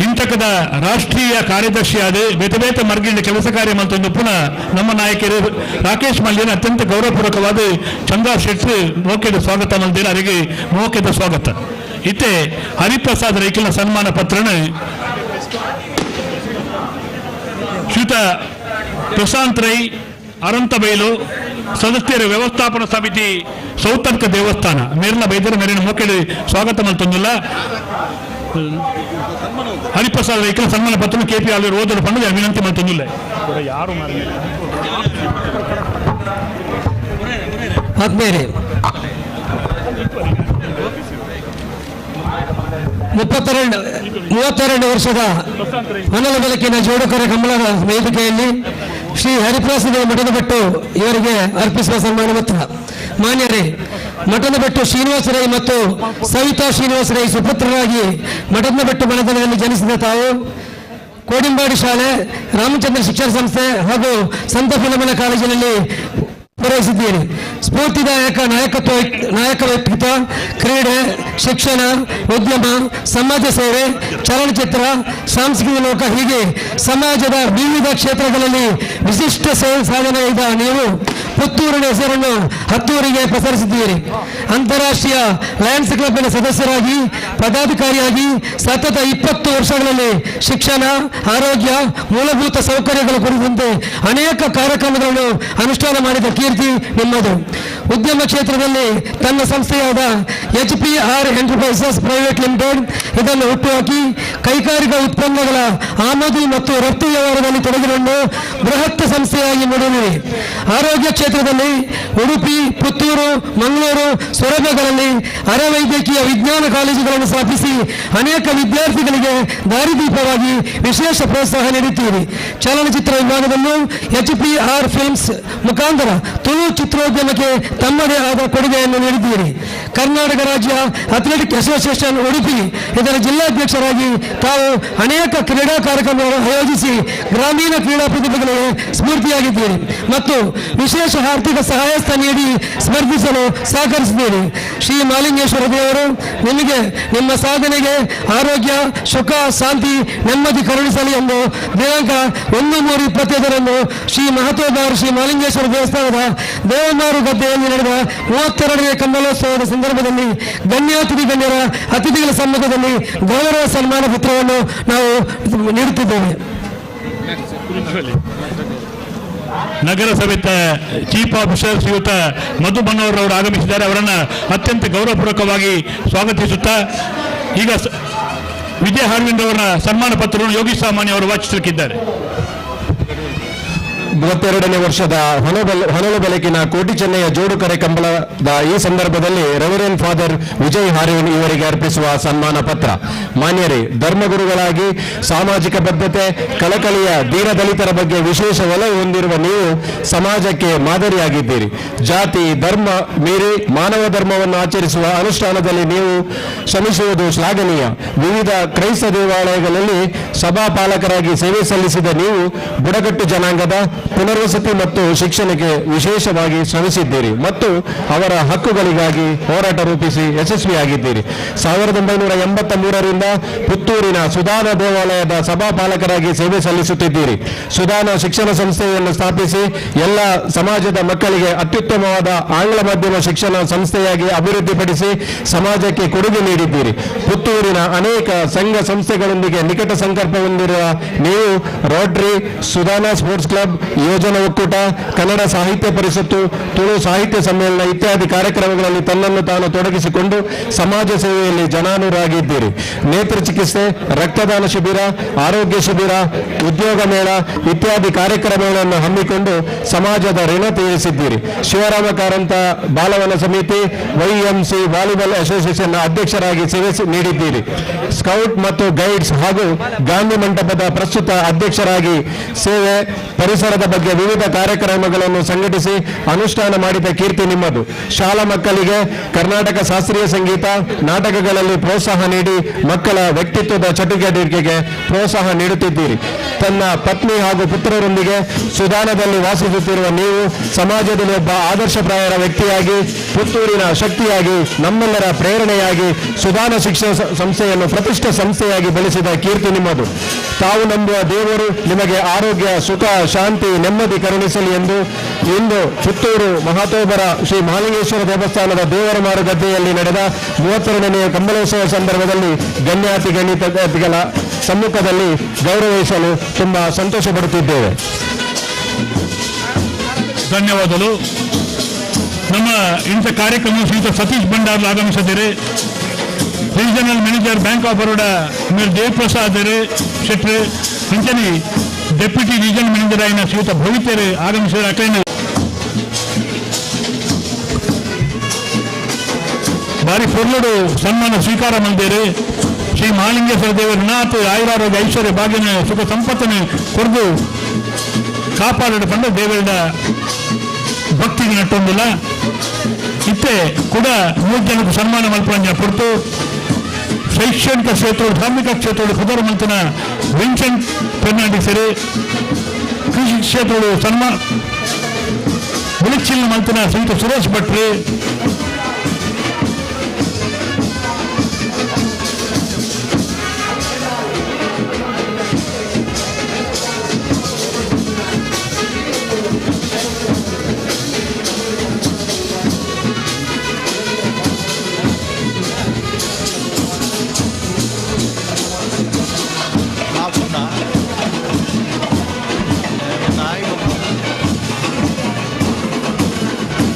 ಇಂತಕದ ರಾಷ್ಟ್ರೀಯ ಕಾರ್ಯದರ್ಶಿಯಾದ ಬೇತೆ ಬೇತೆ ಮರ್ಗಿಂಡ ಕೆಲಸ ಕಾರ್ಯ ಮಲ್ತೊಂದು ಪುನಃ ನಮ್ಮ ನಾಯಕರು ರಾಕೇಶ್ ಮಲ್ಯನ ಅತ್ಯಂತ ಗೌರವಪೂರ್ವಕವಾದ ಚಂದ್ರ ಶೆಟ್ಟಿ ಮೋಕೆದ ಸ್ವಾಗತ ಮಲ್ದಿರ, ಅವರಿಗೆ ಮೋಕೆದ ಸ್ವಾಗತ. ಇತ್ತೆ ಹರಿಪ್ರಸಾದ್ ರೈಕಿನ ಸನ್ಮಾನ ಪತ್ರನ ಶ್ರೀತ ಪ್ರಶಾಂತ್ ರೈ ಅರಂತಬೈಲು ಸದಸ್ಯರ ವ್ಯವಸ್ಥಾಪನಾ ಸಮಿತಿ ಸೌತರ್ಕ ದೇವಸ್ಥಾನ ಮೇರಿನ ಬೈದರ ಮೇರಿನ ಮೋಕೆಡು ಸ್ವಾಗತ ಮಲ್ತೊಂದಿಲ್ಲ. ಹರಿಪ್ರಸಾದ್ ರೈಕಲ ಸನ್ಮಾನ ಪತ್ರ ಕೆಪಿ ಆಲೂರು ಓದಲು ಪಂಡ ವಿನಂತಿ ಮಲ್ತೊಂದಿಲ್ಲ. ಯಾರು ಆತ್ಮೀಯರೇ, 32 ವರ್ಷದ ಹೊನಲ ಬೆಳಕಿನ ಜೋಡುಕರ ಕಂಬಳದ ವೇದಿಕೆಯಲ್ಲಿ ಶ್ರೀ ಹರಿಪ್ರಸಾದ ಮಠದಬೆಟ್ಟು ಇವರಿಗೆ ಅರ್ಪಿಸುವ ಸನ್ಮಾನ ಪತ್ರ. ಮಾನ್ಯರೇ, ಮಠದಬೆಟ್ಟು ಶ್ರೀನಿವಾಸ ರೈ ಮತ್ತು ಸವಿತಾ ಶ್ರೀನಿವಾಸ ರೈ ಸುಪುತ್ರರಾಗಿ ಮಠದಬೆಟ್ಟು ಮನೆತನದಲ್ಲಿ ಜನಿಸಿದ ತಾವು ಕೋಡಿಂಬಾಡಿ ಶಾಲೆ, ರಾಮಚಂದ್ರ ಶಿಕ್ಷಣ ಸಂಸ್ಥೆ ಹಾಗೂ ಸಂತ ಫಿಲೋಮಿನಾ ಕಾಲೇಜಿನಲ್ಲಿ ಪೂರೈಸಿದ್ದೀರಿ. ಸ್ಫೂರ್ತಿದಾಯಕ ನಾಯಕತ್ವ, ನಾಯಕ ವ್ಯಕ್ತಿತ್ವ, ಕ್ರೀಡೆ, ಶಿಕ್ಷಣ, ಉದ್ಯಮ, ಸಮಾಜ ಸೇವೆ, ಚಲನಚಿತ್ರ, ಸಾಂಸ್ಕೃತಿಕ ಲೋಕ, ಹೀಗೆ ಸಮಾಜದ ವಿವಿಧ ಕ್ಷೇತ್ರಗಳಲ್ಲಿ ವಿಶಿಷ್ಟ ಸೇವೆ ಸಾಧನೆ ಇದ್ದ ನೀವು ಪುತ್ತೂರಿನ ಹೆಸರನ್ನು ಹತ್ತೂರಿಗೆ ಪಸರಿಸಿದ್ದೀರಿ. ಅಂತಾರಾಷ್ಟ್ರೀಯ ಲಯನ್ಸ್ ಕ್ಲಬ್ನ ಸದಸ್ಯರಾಗಿ, ಪದಾಧಿಕಾರಿಯಾಗಿ ಸತತ 20 ವರ್ಷಗಳಲ್ಲಿ ಶಿಕ್ಷಣ, ಆರೋಗ್ಯ, ಮೂಲಭೂತ ಸೌಕರ್ಯಗಳ ಕುರಿತಂತೆ ಅನೇಕ ಕಾರ್ಯಕ್ರಮಗಳನ್ನು ಅನುಷ್ಠಾನ ಮಾಡಿದ ಕೀರ್ತಿ ನಿಮ್ಮದು. ಉದ್ಯಮ ಕ್ಷೇತ್ರದಲ್ಲಿ ತನ್ನ ಸಂಸ್ಥೆಯಾದ HPR enterprises private limited ಇದನ್ನು ಹುಟ್ಟುಹಾಕಿ ಕೈಗಾರಿಕಾ ಉತ್ಪನ್ನಗಳ ಆಮದು ಮತ್ತು ರಫ್ತು ವ್ಯವಹಾರದಲ್ಲಿ ತೊಡಗಿಕೊಂಡು ಬೃಹತ್ ಸಂಸ್ಥೆಯಾಗಿ ಮೂಡಿದೆ. ಆರೋಗ್ಯ ಕ್ಷೇತ್ರದಲ್ಲಿ ಉಡುಪಿ, ಪುತ್ತೂರು, ಮಂಗಳೂರು, ಸೊರಬಗಳಲ್ಲಿ ಅರೆವೈದ್ಯಕೀಯ ವಿಜ್ಞಾನ ಕಾಲೇಜುಗಳನ್ನು ಸ್ಥಾಪಿಸಿ ಅನೇಕ ವಿದ್ಯಾರ್ಥಿಗಳಿಗೆ ದಾರಿದೀಪವಾಗಿ ವಿಶೇಷ ಪ್ರೋತ್ಸಾಹ ನೀಡುತ್ತೀರಿ. ಚಲನಚಿತ್ರ ವಿಭಾಗದಲ್ಲೂ HPR films ಮುಖಾಂತರ ತುಳು ಚಿತ್ರೋದ್ಯಮಕ್ಕೆ ತಮ್ಮದೇ ಆದ ಕೊಡುಗೆಯನ್ನು ನೀಡಿದ್ದೀರಿ. ಕರ್ನಾಟಕ ರಾಜ್ಯ ಅಥ್ಲೆಟಿಕ್ ಅಸೋಸಿಯೇಷನ್ ಉಡುಪಿ ಇದರ ಜಿಲ್ಲಾಧ್ಯಕ್ಷರಾಗಿ ತಾವು ಅನೇಕ ಕ್ರೀಡಾ ಕಾರ್ಯಕ್ರಮಗಳನ್ನು ಆಯೋಜಿಸಿ ಗ್ರಾಮೀಣ ಕ್ರೀಡಾ ಪ್ರತಿಭೆಗಳಿಗೆ ಸ್ಫೂರ್ತಿಯಾಗಿದ್ದೀರಿ ಮತ್ತು ವಿಶೇಷ ಆರ್ಥಿಕ ಸಹಾಯಸ್ಥ ನೀಡಿ ಸ್ಪರ್ಧಿಸಲು ಸಹಕರಿಸಿದ್ದೀರಿ. ಶ್ರೀ ಮಾಲಿಂಗೇಶ್ವರ ದೇವರು ನಿಮಗೆ ನಿಮ್ಮ ಸಾಧನೆಗೆ ಆರೋಗ್ಯ, ಸುಖ, ಶಾಂತಿ, ನೆಮ್ಮದಿ ಕರುಣಿಸಲಿ ಎಂದು ದಿನಾಂಕ 1/3/25 ಶ್ರೀ ಮಹತ್ವದಾರ ಶ್ರೀ ಮಾಲಿಂಗೇಶ್ವರ ದೇವಸ್ಥಾನದ ದೇವಮಾರು ಗದ್ದೆಯಲ್ಲಿ ನಡೆದ 32ನೇ ಕಂಬಳೋತ್ಸವದ ಸಂದರ್ಭದಲ್ಲಿ ಗಣ್ಯಾತಿಥಿ ಗಣ್ಯರ ಅತಿಥಿಗಳ ಸಮ್ಮುಖದಲ್ಲಿ ಗೌರವ ಸನ್ಮಾನ ಪತ್ರವನ್ನು ನಾವು ನೀಡುತ್ತಿದ್ದೇವೆ. ನಗರಸಭೆ ಚೀಫ್ ಆಫೀಸರ್ ಶ್ರೀಯುತ ಮಧು ಮನೋಹರ್ ಅವರು ಆಗಮಿಸಿದ್ದಾರೆ. ಅವರನ್ನು ಅತ್ಯಂತ ಗೌರವಪೂರ್ವಕವಾಗಿ ಸ್ವಾಗತಿಸುತ್ತಾ ಈಗ ವಿಜಯ ಹಾರ್ವಿಂದ್ ಅವರ ಸನ್ಮಾನ ಪತ್ರವನ್ನು ಯೋಗೀಶ್ ಸಾಮಾನ್ಯ ಅವರು ವಾಚಿಸಲಿಕ್ಕಿದ್ದಾರೆ. 32ನೇ ವರ್ಷದ ಹೊನಲು ಬೆಳಕಿನ ಕೋಟಿ ಚೆನ್ನಯ್ಯ ಜೋಡುಕರೆ ಕಂಬಳದ ಈ ಸಂದರ್ಭದಲ್ಲಿ ರೆವರೆಂಡ್ ಫಾದರ್ ವಿಜಯ್ ಹಾರಿವನ್ ಇವರಿಗೆ ಅರ್ಪಿಸುವ ಸನ್ಮಾನ ಪತ್ರ. ಮಾನ್ಯರೇ, ಧರ್ಮಗುರುಗಳಾಗಿ ಸಾಮಾಜಿಕ ಬದ್ಧತೆ, ಕಳಕಳಿಯ ದೀನದಲಿತರ ಬಗ್ಗೆ ವಿಶೇಷ ಒಲವು ಹೊಂದಿರುವ ನೀವು ಸಮಾಜಕ್ಕೆ ಮಾದರಿಯಾಗಿದ್ದೀರಿ. ಜಾತಿ ಧರ್ಮ ಮೀರಿ ಮಾನವ ಧರ್ಮವನ್ನು ಆಚರಿಸುವ ಅನುಷ್ಠಾನದಲ್ಲಿ ನೀವು ಶ್ರಮಿಸುವುದು ಶ್ಲಾಘನೀಯ. ವಿವಿಧ ಕ್ರೈಸ್ತ ದೇವಾಲಯಗಳಲ್ಲಿ ಸಭಾಪಾಲಕರಾಗಿ ಸೇವೆ ಸಲ್ಲಿಸಿದ ನೀವು ಬುಡಕಟ್ಟು ಜನಾಂಗದ ಪುನರ್ವಸತಿ ಮತ್ತು ಶಿಕ್ಷಣಕ್ಕೆ ವಿಶೇಷವಾಗಿ ಶ್ರಮಿಸಿದ್ದೀರಿ ಮತ್ತು ಅವರ ಹಕ್ಕುಗಳಿಗಾಗಿ ಹೋರಾಟ ರೂಪಿಸಿ ಯಶಸ್ವಿಯಾಗಿದ್ದೀರಿ. 1983ರಿಂದ ಪುತ್ತೂರಿನ ಸುಧಾನ ದೇವಾಲಯದ ಸಭಾಪಾಲಕರಾಗಿ ಸೇವೆ ಸಲ್ಲಿಸುತ್ತಿದ್ದೀರಿ. ಸುಧಾನ ಶಿಕ್ಷಣ ಸಂಸ್ಥೆಯನ್ನು ಸ್ಥಾಪಿಸಿ ಎಲ್ಲ ಸಮಾಜದ ಮಕ್ಕಳಿಗೆ ಅತ್ಯುತ್ತಮವಾದ ಆಂಗ್ಲ ಮಾಧ್ಯಮ ಶಿಕ್ಷಣ ಸಂಸ್ಥೆಯಾಗಿ ಅಭಿವೃದ್ಧಿಪಡಿಸಿ ಸಮಾಜಕ್ಕೆ ಕೊಡುಗೆ ನೀಡಿದ್ದೀರಿ. ಪುತ್ತೂರಿನ ಅನೇಕ ಸಂಘ ಸಂಸ್ಥೆಗಳೊಂದಿಗೆ ನಿಕಟ ಸಂಪರ್ಕ ಹೊಂದಿರುವ ನೀವು ರೋಟರಿ, ಸುಧಾನ ಸ್ಪೋರ್ಟ್ಸ್ ಕ್ಲಬ್, ಯೋಜನ ಒಕ್ಕೂಟ, ಕನ್ನಡ ಸಾಹಿತ್ಯ ಪರಿಷತ್ತು, ತುಳು ಸಾಹಿತ್ಯ ಸಮ್ಮೇಳನ ಇತ್ಯಾದಿ ಕಾರ್ಯಕ್ರಮಗಳಲ್ಲಿ ತನ್ನನ್ನು ತಾನು ತೊಡಗಿಸಿಕೊಂಡು ಸಮಾಜ ಸೇವೆಯಲ್ಲಿ ಜನಾನುರಾಗಿದ್ದೀರಿ. ನೇತ್ರ ಚಿಕಿತ್ಸೆ, ರಕ್ತದಾನ ಶಿಬಿರ, ಆರೋಗ್ಯ ಶಿಬಿರ, ಉದ್ಯೋಗ ಮೇಳ ಇತ್ಯಾದಿ ಕಾರ್ಯಕ್ರಮಗಳನ್ನು ಹಮ್ಮಿಕೊಂಡು ಸಮಾಜದ ಋಣ ತೀರಿಸಿದ್ದೀರಿ. ಶಿವರಾಮ ಕಾರಂತ ಬಾಲವನ ಸಮಿತಿ, YMC volleyball association ಅಧ್ಯಕ್ಷರಾಗಿ ಸೇವೆ ನೀಡಿದ್ದೀರಿ. ಸ್ಕೌಟ್ ಮತ್ತು ಗೈಡ್ಸ್ ಹಾಗೂ ಗಾಂಧಿ ಮಂಟಪದ ಪ್ರಸ್ತುತ ಅಧ್ಯಕ್ಷರಾಗಿ ಸೇವೆ, ಪರಿಸರದ ಬಗ್ಗೆ ವಿವಿಧ ಕಾರ್ಯಕ್ರಮಗಳನ್ನು ಸಂಘಟಿಸಿ ಅನುಷ್ಠಾನ ಮಾಡಿದ ಕೀರ್ತಿ ನಿಮ್ಮದು. ಶಾಲಾ ಮಕ್ಕಳಿಗೆ ಕರ್ನಾಟಕ ಶಾಸ್ತ್ರೀಯ ಸಂಗೀತ, ನಾಟಕಗಳಲ್ಲಿ ಪ್ರೋತ್ಸಾಹ ನೀಡಿ ಮಕ್ಕಳ ವ್ಯಕ್ತಿತ್ವದ ಚಟುವಟಿಕೆಗೆ ಪ್ರೋತ್ಸಾಹ ನೀಡುತ್ತಿದ್ದೀರಿ. ತನ್ನ ಪತ್ನಿ ಹಾಗೂ ಪುತ್ರರೊಂದಿಗೆ ಸುಧಾನದಲ್ಲಿ ವಾಸಿಸುತ್ತಿರುವ ನೀವು ಸಮಾಜದಲ್ಲಿ ಒಬ್ಬ ಆದರ್ಶಪ್ರಾಯರ ವ್ಯಕ್ತಿಯಾಗಿ, ಪುತ್ತೂರಿನ ಶಕ್ತಿಯಾಗಿ, ನಮ್ಮೆಲ್ಲರ ಪ್ರೇರಣೆಯಾಗಿ ಸುಧಾನ ಶಿಕ್ಷಣ ಸಂಸ್ಥೆಯನ್ನು ಪ್ರತಿಷ್ಠ ಸಂಸ್ಥೆಯಾಗಿ ಬೆಳೆಸಿದ ಕೀರ್ತಿ ನಿಮ್ಮದು. ತಾವು ನಂಬುವ ದೇವರು ನಿಮಗೆ ಆರೋಗ್ಯ, ಸುಖ, ಶಾಂತಿ, ನೆಮ್ಮದಿ ಕರುಣಿಸಲಿ ಎಂದು ಇಂದು ಪುತ್ತೂರು ಮಹಾತೋಬರ ಶ್ರೀ ಮಹಾಲಿಂಗೇಶ್ವರ ದೇವಸ್ಥಾನದ ದೇವರಮಾರು ಗದ್ದೆಯಲ್ಲಿ ನಡೆದ 32ನೇ ಕಂಬಳೋತ್ಸವ ಸಂದರ್ಭದಲ್ಲಿ ಗಣ್ಯಾತಿ ಗಣಿತಗಳ ಸಮ್ಮುಖದಲ್ಲಿ ಗೌರವಿಸಲು ತುಂಬಾ ಸಂತೋಷ ಪಡುತ್ತಿದ್ದೇವೆ. ಧನ್ಯವಾದಗಳು. ನಮ್ಮ ಇಂಥ ಕಾರ್ಯಕ್ರಮ ಶ್ರೀಯುತ ಸತೀಶ್ ಭಂಡಾರ್ಲು ಆಗಮಿಸಿದ್ದಾರೆ. Regional manager bank of Baroda ಮೇಲ್ ಜಯಪ್ರಸಾದ್ ಶೆಟ್ರು, ಅಂಚನೆ ಡೆಪ್ಯೂಟಿ ರೀಜನಲ್ ಮ್ಯಾನೇಜರ್ అయిన ಶ್ರೀಯುತ ಭವಿತರು ಆಗಮಿಸಿದ ಅಕೈನ ಭಾರಿ ಪೊರ್ಲುಡು ಸನ್ಮಾನ ಸ್ವೀಕಾರ ಮಂದಿರು. ಶ್ರೀ ಮಹಾಲಿಂಗೇಶ್ವರ ದೇವರು ನಾಥ ಆಯುರಾರೋಗ್ಯ ಐಶ್ವರ್ಯ ಭಾಗ್ಯನ ಸುಖ ಸಂಪತ್ತನ್ನು ಕೊರದು ಕಾಪಾಡಲು ಪಂಡ ದೇವರ ಭಕ್ತಿಗೆ ನಟ್ಟೊಂದಿಲ್ಲ. ಇತ್ತೆ ಕೂಡ 3 ಜನಕ್ಕೆ ಸನ್ಮಾನ ಮಲ್ಪಂಜ ಪುರ್ತು ಶೈಕ್ಷಣಿಕ ಕ್ಷೇತ್ರ, ಧಾರ್ಮಿಕ ಕ್ಷೇತ್ರ ಪುದರ್ ಮಂತನ ವಿನ್ಸೆಂಟ್ ಫೆರ್ನಾಂಡಿಸರು, ಕೃಷಿ ಕ್ಷೇತ್ರಗಳು ಸನ್ಮಾನ ಬುಳಿಚಿಲ್ ಮಲ್ತಿನ ಶ್ರೀಯುತ ಸುರೇಶ್ ಭಟ್ರು.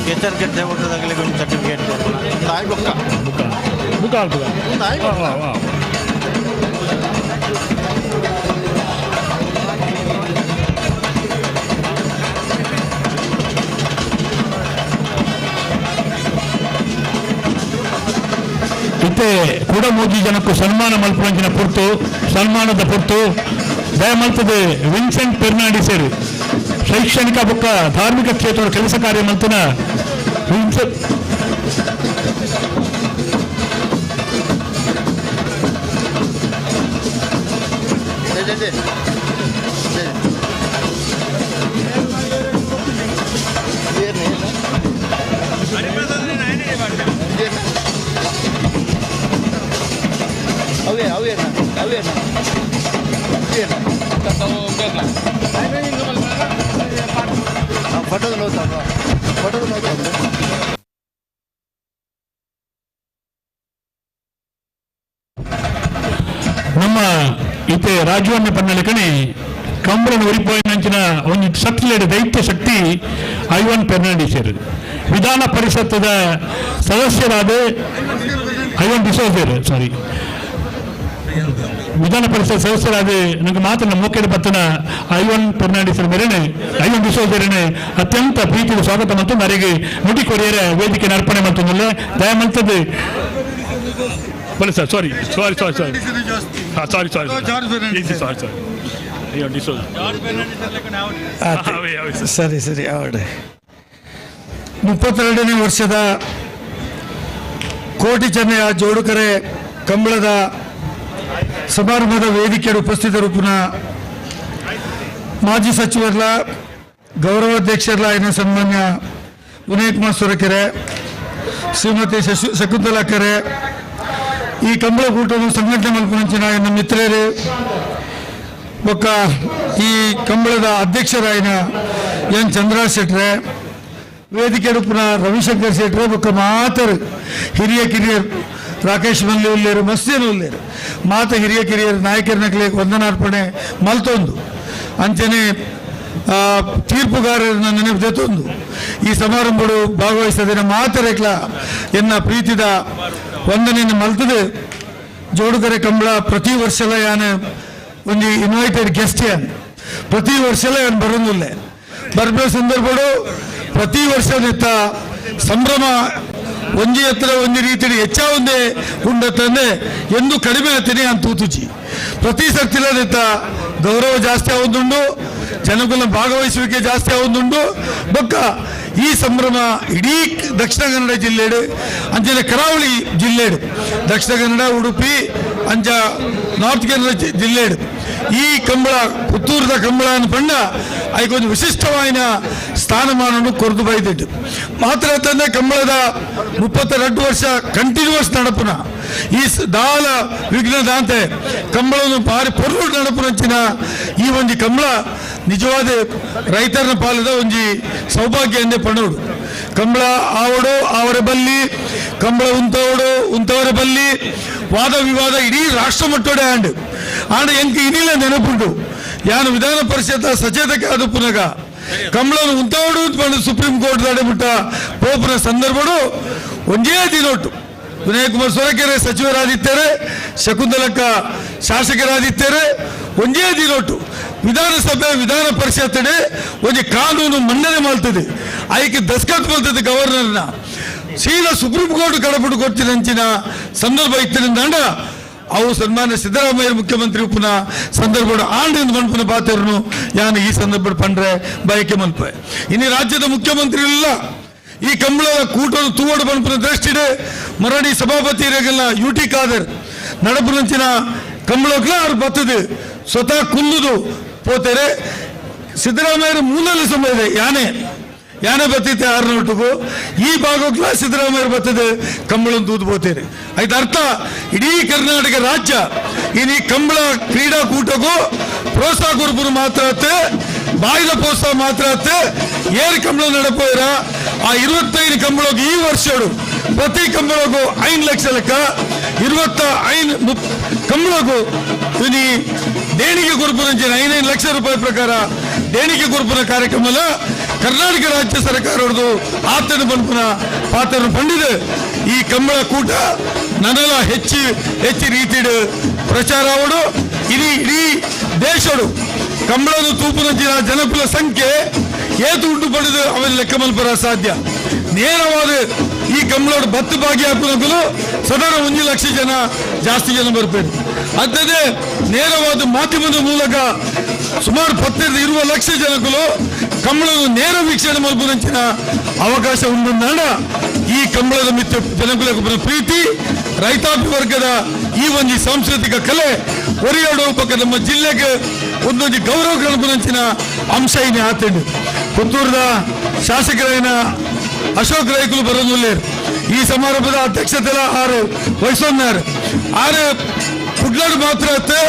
ಕೆಸರುಗಡ್ಡೆ ಊಟದಾಗಲಿ ಒಂದು ಸರ್ಟಿಫಿಕೇಟ್ ತಾಯಿ ಬುಕ್ಕ ಬುಕ್ಕ ಅಲ್ಪದ. ತಾಯಿ ಬುಕ್ಕ. ಇತ್ತೆ ಕೂಡ ಮೋದಿ ಜನಕ್ಕೂ ಸನ್ಮಾನ ಮಲ್ಪುನಂಚಿನ ಪುರ್ತು, ಸನ್ಮಾನದ ಪುರ್ತು ದಯಮಲ್ತದೆ ವಿನ್ಸೆಂಟ್ ಫೆರ್ನಾಂಡಿಸರು ಶೈಕ್ಷಣಿಕ ಬುಕ್ಕ ಧಾರ್ಮಿಕ ಕ್ಷೇತ್ರದ ಕೆಲಸ ಕಾರ್ಯ ಮಲ್ತನ ವಿನ್ಸೆಂಟ್ ಅವೇ ಅವೇ ಅವೇ ಫೋಟೋ ನೋಡ್ತಾ ಫೋಟೋ ನೋಡ್ತಾ. ನಮ್ಮ ಇತ್ತೆ ರಾಜವನ್ನ ಪನ್ನಲಿಕಣೆ ಕಂಬಳನ ಉರಿಪೋಯಿನಂಚಿನ ಒಂದು ಸತ್ಲೇಡು ದೈತ್ಯ ಶಕ್ತಿ ಐವನ್ ಫೆರ್ನಾಂಡಿಸರ್ ವಿಧಾನ ಪರಿಷತ್ತದ ಸದಸ್ಯರಾದ ಐವನ್ ಡಿಸೋಜರ್ ಸಾರಿ ವಿಧಾನ ಪರಿಷತ್ ಸದಸ್ಯರಾದ ನನಗೆ ಮಾತನ್ನ ಮೋಕೆಡ ಪತ್ತನ ಐವನ್ ಫೆರ್ನಾಂಡಿಸರ್ ಮೇರೆನೆ ಐವನ್ ಡಿಸೋಜರನೆ ಅತ್ಯಂತ ಪ್ರೀತಿಯ ಸ್ವಾಗತ ಮತ್ತು ಮರೆಗೆ ನುಡಿ ಕೊರಿಯರ ವೇದಿಕೆ ಅರ್ಪಣೆ ಮತ್ತು ದಯಮಂತದ್ದು. ಬನ್ನಿ sir, sorry sorry sorry sorry ಹಾಂ ಸಾರಿ ಸಾರಿ ಸಾರಿ ಸಾರಿ ಅಯ್ಯೋ ಡಿಸೋಜ್. ಸರಿ ಸರಿ ಅವಡೆ 32ನೇ ವರ್ಷದ ಕೋಟಿ ಚೆನ್ನಯ ಜೋಡುಕರೆ ಕಂಬಳದ ಸಮಾರಂಭದ ವೇದಿಕೆಯ ಉಪಸ್ಥಿತರು ಪುನಃ ಮಾಜಿ ಸಚಿವರ್ಲ ಗೌರವಾಧ್ಯಕ್ಷರ್ಲ ಸನ್ಮಾನ್ಯ ವಿನಯ್ ಕುಮಾರ್ ಸೊರಕೆರೆ, ಶ್ರೀಮತಿ ಶಕುಂತಲಾ ಕೆರೆ, ಈ ಕಂಬಳ ಕೂಟವನ್ನು ಸಂಘಟನೆ ಮಲ್ಪುನಂಚಿನ ಎನ್ನ ಮಿತ್ರರು ಬೊಕ್ಕ ಈ ಕಂಬಳದ ಅಧ್ಯಕ್ಷರಾಯಿನ ಎನ್ ಚಂದ್ರರಾಜ್ ಶೆಟ್ರೆ, ವೇದಿಕೆ ಪುನಃ ರವಿಶಂಕರ್ ಶೆಟ್ರೆ ಬೊಕ್ಕ ಮಾತರು ಹಿರಿಯ ಕಿರಿಯರು ರಾಕೇಶ್ ಮಲ್ಲಿ ಉಲ್ಲೇರು ಮಸ್ತಿನ ಉಲ್ಲೇರು ಮಾತ ಹಿರಿಯ ಕಿರಿಯರು ನಾಯಕರನಕ್ಲೆ ವಂದನಾರ್ಪಣೆ ಮಲ್ತೊಂದು ಅಂಚನೆ ತೀರ್ಪುಗಾರರನ್ನ ನೆನಪು ತೆತ್ತೊಂದು ಈ ಸಮಾರಂಭಡು ಭಾಗವಹಿಸದಿನ ಮಾತರೆಕ್ಲ ಎನ್ನ ಪ್ರೀತಿದ ವಂದನೆಯನ್ನು ಮಲ್ತದೆ. ಜೋಡುಕರೆ ಕಂಬಳ ಪ್ರತಿ ವರ್ಷಲ ಯಾನ್ ಒಂದು ಇನ್ವೈಟೆಡ್ ಗೆಸ್ಟ್ ಯಾನ್ ಪ್ರತಿ ವರ್ಷಲ ಯಾನ್ ಬರೋದಿಲ್ಲ. ಬರ್ಬೋ ಸಂದರ್ಭಡು ಪ್ರತಿ ವರ್ಷ ನೆತ್ತ ಸಂಭ್ರಮ ಒಂಜಿ ಹತ್ರ ಒಂಜಿ ರೀತಿಯಲ್ಲಿ ಹೆಚ್ಚ ಒಂದೇ ಉಂಡತ್ತಂದೆ ಎಂದು ಕಡಿಮೆ ಆಗ್ತೀನಿ ಅಂತ ತೂತುಚಿ ಪ್ರತಿ ಸರ್ತಿಲ ನೆತ್ತ ಗೌರವ ಜಾಸ್ತಿ ಆವೊಂದುಂಡು, ಜನಗಳ ಭಾಗವಹಿಸುವಿಕೆ ಜಾಸ್ತಿ ಆವೊಂದುಂಡು. ಬೊಕ್ಕ ಈ ಸಂಭ್ರಮ ಇಡೀ ದಕ್ಷಿಣ ಕನ್ನಡ ಜಿಲ್ಲೆಡು ಅಂಚನೆ ಕರಾವಳಿ ಜಿಲ್ಲೆಡು ದಕ್ಷಿಣ ಕನ್ನಡ ಉಡುಪಿ ಅಂಚ ನಾರ್ತ್ ಕನ್ನಡ ಜಿಲ್ಲೆಡು ಈ ಕಂಬಳ ಪುತ್ತೂರದ ಕಂಬಳ ಪಂಡ ಐಕೊಂದು ವಿಶಿಷ್ಟವಾದ ಸ್ಥಾನಮಾನವನ್ನು ಕೊರದು ಬೈದಿಟ್ಟು ಮಾತ್ರ ತಂದೆ ಕಂಬಳದ 32 ವರ್ಷ ಕಂಟಿನ್ಯೂಸ್ ನಡಪುನ ಈ ದಾಲ ವಿಘ್ನದಾಂತೆ ಕಂಬಳವನ್ನು ಭಾರಿ ಪೊರ್ಲು ನಡಪುನಂಚಿನ ಈ ಒಂಜಿ ಕಂಬಳ ನಿಜವಾದ ರೈತರನ್ನ ಪಾಲದ ಒಂಜಿ ಸೌಭಾಗ್ಯ ಎಂದೇ ಪಣೋಡು. ಕಂಬಳ ಆವಡು ಆವರೆ ಬಲ್ಲಿ, ಕಂಬಳ ಉಂತವಡು ಉಂತವರೆ ಬಲ್ಲಿ, ವಾದ ವಿವಾದ ಇಡೀ ರಾಷ್ಟ್ರ ಮಟ್ಟೋಡೆ ಆಂಡ್ ಆಂಡ ಎಂಕ್ ಇನಿಲ ನೆನಪುಂಡು. ಯಾನು ವಿಧಾನ ಪರಿಷತ್ ಸಚೇತಕ ಅದು ಪುನಗ ಕಂಬಳನ್ನು ಉಂತವಡು ಪಂಡ ಸುಪ್ರೀಂ ಕೋರ್ಟ್ ತಡೆಬಿಟ್ಟ ಪೋಪುನ ಸಂದರ್ಭಡು ಒಂಜೇ ದಿನೊಟ್ಟು ವಿನಯ್ ಕುಮಾರ್ ಸೊರಕೆರೆ ಸಚಿವರಾದಿತ್ತಾರೆ, ಶಕುಂತಲಕ್ಕ ಶಾಸಕರಾದಿತ್ತಾರೆ, ಒಂಜೇ ದಿನೊಟ್ಟು ವಿಧಾನಸಭೆ ವಿಧಾನ ಪರಿಷತ್ ಒಂಜಿ ಕಾನೂನು ಮಂಡನೆ ಮಾಡ್ತದೆ, ಆಯ್ಕೆ ದಸ್ಕತ್ ಮಾಡ್ತದೆ ಗವರ್ನರ್ನ ಸೀದಾ ಸುಪ್ರೀಂ ಕೋರ್ಟ್ ಕಡಪಟ್ಟು ಕೊಡ್ತಿದಂಚಿನ ಸಂದರ್ಭ ಇತ್ತಿನಿಂದ ಅವು ಸನ್ಮಾನ್ಯ ಸಿದ್ದರಾಮಯ್ಯ ಮುಖ್ಯಮಂತ್ರಿ ಪುನಃ ಸಂದರ್ಭ ಆಂಡಿಂದ ಮನ್ಪುನ ಪಾತ್ರನು ಯಾನು ಈ ಸಂದರ್ಭ ಪಂಡ್ರೆ ಬಯಕೆ ಮನ್ಪೆ. ಇನ್ನು ರಾಜ್ಯದ ಮುಖ್ಯಮಂತ್ರಿ ಇಲ್ಲ ಈ ಕಂಬಳದ ಕೂಟದ ತೂವಡು ಪನ್ಪುನ ದೃಷ್ಟಿಡೆ ಮರಡಿ ಸಭಾಪತಿ ಇರಗಲ್ಲ ಯು ಟಿ ಖಾದರ್ ನಡಪುನಂಚಿನ ಕಂಬಳಕ್ಲ ಅವ್ರು ಬರ್ತದೆ ಸ್ವತಃ ಕುಲ್ಲುದು ಪೋತಾರೆ. ಸಿದ್ದರಾಮಯ್ಯರ ಮೂಲಲ್ಲಿ ಸಮಯ ಇದೆ ಯಾನೆ ಯಾನೆ ಬತ್ತಿತ್ತೆ ಆರ್ನೊಟ್ಟುಗು ಈ ಭಾಗಕ್ಲ ಸಿದ್ದರಾಮಯ್ಯ ಬರ್ತದೆ ಕಂಬಳನ್ನು ತೂದು ಪೋತೇನೆ. ಆಯ್ತು ಅರ್ಥ ಇಡೀ ಕರ್ನಾಟಕ ರಾಜ್ಯ ಇನಿ ಕಂಬಳ ಕ್ರೀಡಾಕೂಟಕ್ಕೂ ಪ್ರೋತ್ಸಾಹ ಕೊರ್ಪುನು ಮಾತ್ರ ಅತ್ತೆ, ಬಾಯಿದ ಪ್ರೋತ್ಸಾಹ ಮಾತ್ರ ಅತ್ತೆ. ಏರು ಕಂಬಳ ನಡಪೋಯ್ರ ಆ 25 ಕಂಬಳಕ್ಕೆ ಈ ವರ್ಷಡು ಪ್ರತಿ ಕಂಬಳಕ್ಕೂ 5 ಲಕ್ಷ ಲೆಕ್ಕ 25 ಕಂಬಳಕ್ಕೂ ಇನಿ ದೇಣಿಗೆ ಕೊರ್ಪುನ 5 ಲಕ್ಷ ರೂಪಾಯಿ ಪ್ರಕಾರ ದೇಣಿಗೆ ಕೊರ್ಪುನ ಕಾರ್ಯಕ್ರಮ ಕರ್ನಾಟಕ ರಾಜ್ಯ ಸರ್ಕಾರದ್ದು ಆತನ ಪನ್ಪುನ ಪಾತ್ರ ಪಂಡಿದೆ. ಈ ಕಂಬಳ ಕೂಟ ನನಲ ಹೆಚ್ಚು ಹೆಚ್ಚು ರೀತಿಡು ಪ್ರಚಾರ ಅವಡು ಇಡೀ ಇಡೀ ದೇಶಡು ಕಂಬಳದ ತೂಪುನ ಜನಕುಲ ಸಂಖ್ಯೆ ಏತು ಉಂಟು ಪಡೆದು ಅವನ ಲೆಕ್ಕ ಮಲ್ಪರ ಸಾಧ್ಯ. ನೇರವಾದ ಈ ಕಂಬಳೋಡು ಬತ್ತು ಭಾಗಿ ಹಾಕುನಕುಲು ಸಾಧಾರಣ 1 ಲಕ್ಷ ಜನ ಜಾಸ್ತಿ ಜನ ಬರ್ಬೇಕು. ಅಲ್ಲದೆ ನೇರವಾದ ಮಾಧ್ಯಮದ ಮೂಲಕ ಸುಮಾರು 10 ಲಕ್ಷ ಜನಕುಲು ಕಂಬಳನ್ನು ನೇರ ವೀಕ್ಷಣೆ ಮಲ್ಪುನಂಚಿನ ಅವಕಾಶ ಉಂಡು. ಈ ಕಂಬಳದ ಮಿತ್ರ ಜನಕುಲ ಪ್ರೀತಿ ರೈತಾಪಿ ವರ್ಗದ ಈ ಒಂದು ಸಾಂಸ್ಕೃತಿಕ ಕಲೆ ಒರಿಯೋಡು ಪಕ್ಕ ನಮ್ಮ ಜಿಲ್ಲೆಗೆ ಒಂದೊಂದು ಗೌರವ ಕಲ್ಪನಂಚಿನ ಅಂಶ ಇನಿ ಆತಂಡು. ಪುತ್ತೂರದ ಶಾಸಕರಾಯನ ಅಶೋಕ್ ರೈಕುಲು ಬರೋದುಲ್ಲೇರು ಈ ಸಮಾರಂಭದ ಅಧ್ಯಕ್ಷತೆಲ ಆರು ವಹಿಸೊನ್ನಾರು. ಆರು ಕುಡ್ಲಾಡು ಮಾತ್ರ ಅತ್ತೆ,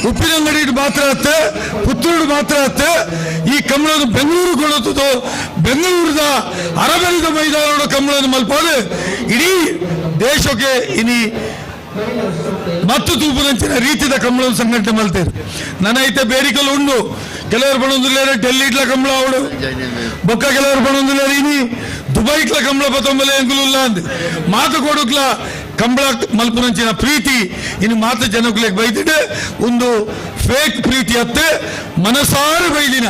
ಉಪ್ಪಿನಂಗಡಿ ಮಾತ್ರ ಅತ್ತೆ, ಪುತ್ತೂರು ಮಾತ್ರ ಅತ್ತೆ. ಈ ಕಂಬಳನ್ನು ಬೆಂಗಳೂರು ಕೊಡುತ್ತದೋ ಬೆಂಗಳೂರದ ಅರಬೆಲದ ಮೈದಾನದ ಕಂಬಳನ್ನು ಮಲ್ಪಾದು ಇಡೀ ದೇಶಕ್ಕೆ ಇನಿ ಮತ್ತು ತೂಪುನಂಚಿನ ರೀತಿಯ ಕಂಬಳನ್ನು ಸಂಘಟನೆ ಮಲ್ತೇವೆ. ನನ್ನ ಐತೆ ಬೇಡಿಕೆలు ಉಂಡು. ಕೆಲವರು ಬಣೊಂದುಲ್ಲೇರು ಡೆಲ್ಲಿ ಇಟ್ಲ ಕಂಬಳ ಅವಡು ಬೊಕ್ಕ, ಕೆಲವರು ಬಣೊಂದುಲ್ಲೇರು ಇನಿ ದುಬೈಕ್ಲ ಕಂಬಳ ಪತ್ತೊಂಬಲೆ ಎಂಕುಲುಲ್ಲ ಅಂದ್ ಮಾತು ಕೊಡುಕ್ಲ ಕಂಬಳ ಮಲ್ಪುನಂಚಿನ ಪ್ರೀತಿ ಇನ್ನು ಮಾತು ಜನಕುಲೆಗ್ ಬೈದಿಡೆ ಒಂದು ಫೇಕ್ ಪ್ರೀತಿ ಅತ್ತೆ ಮನಸಾರ ಬೈದಿನ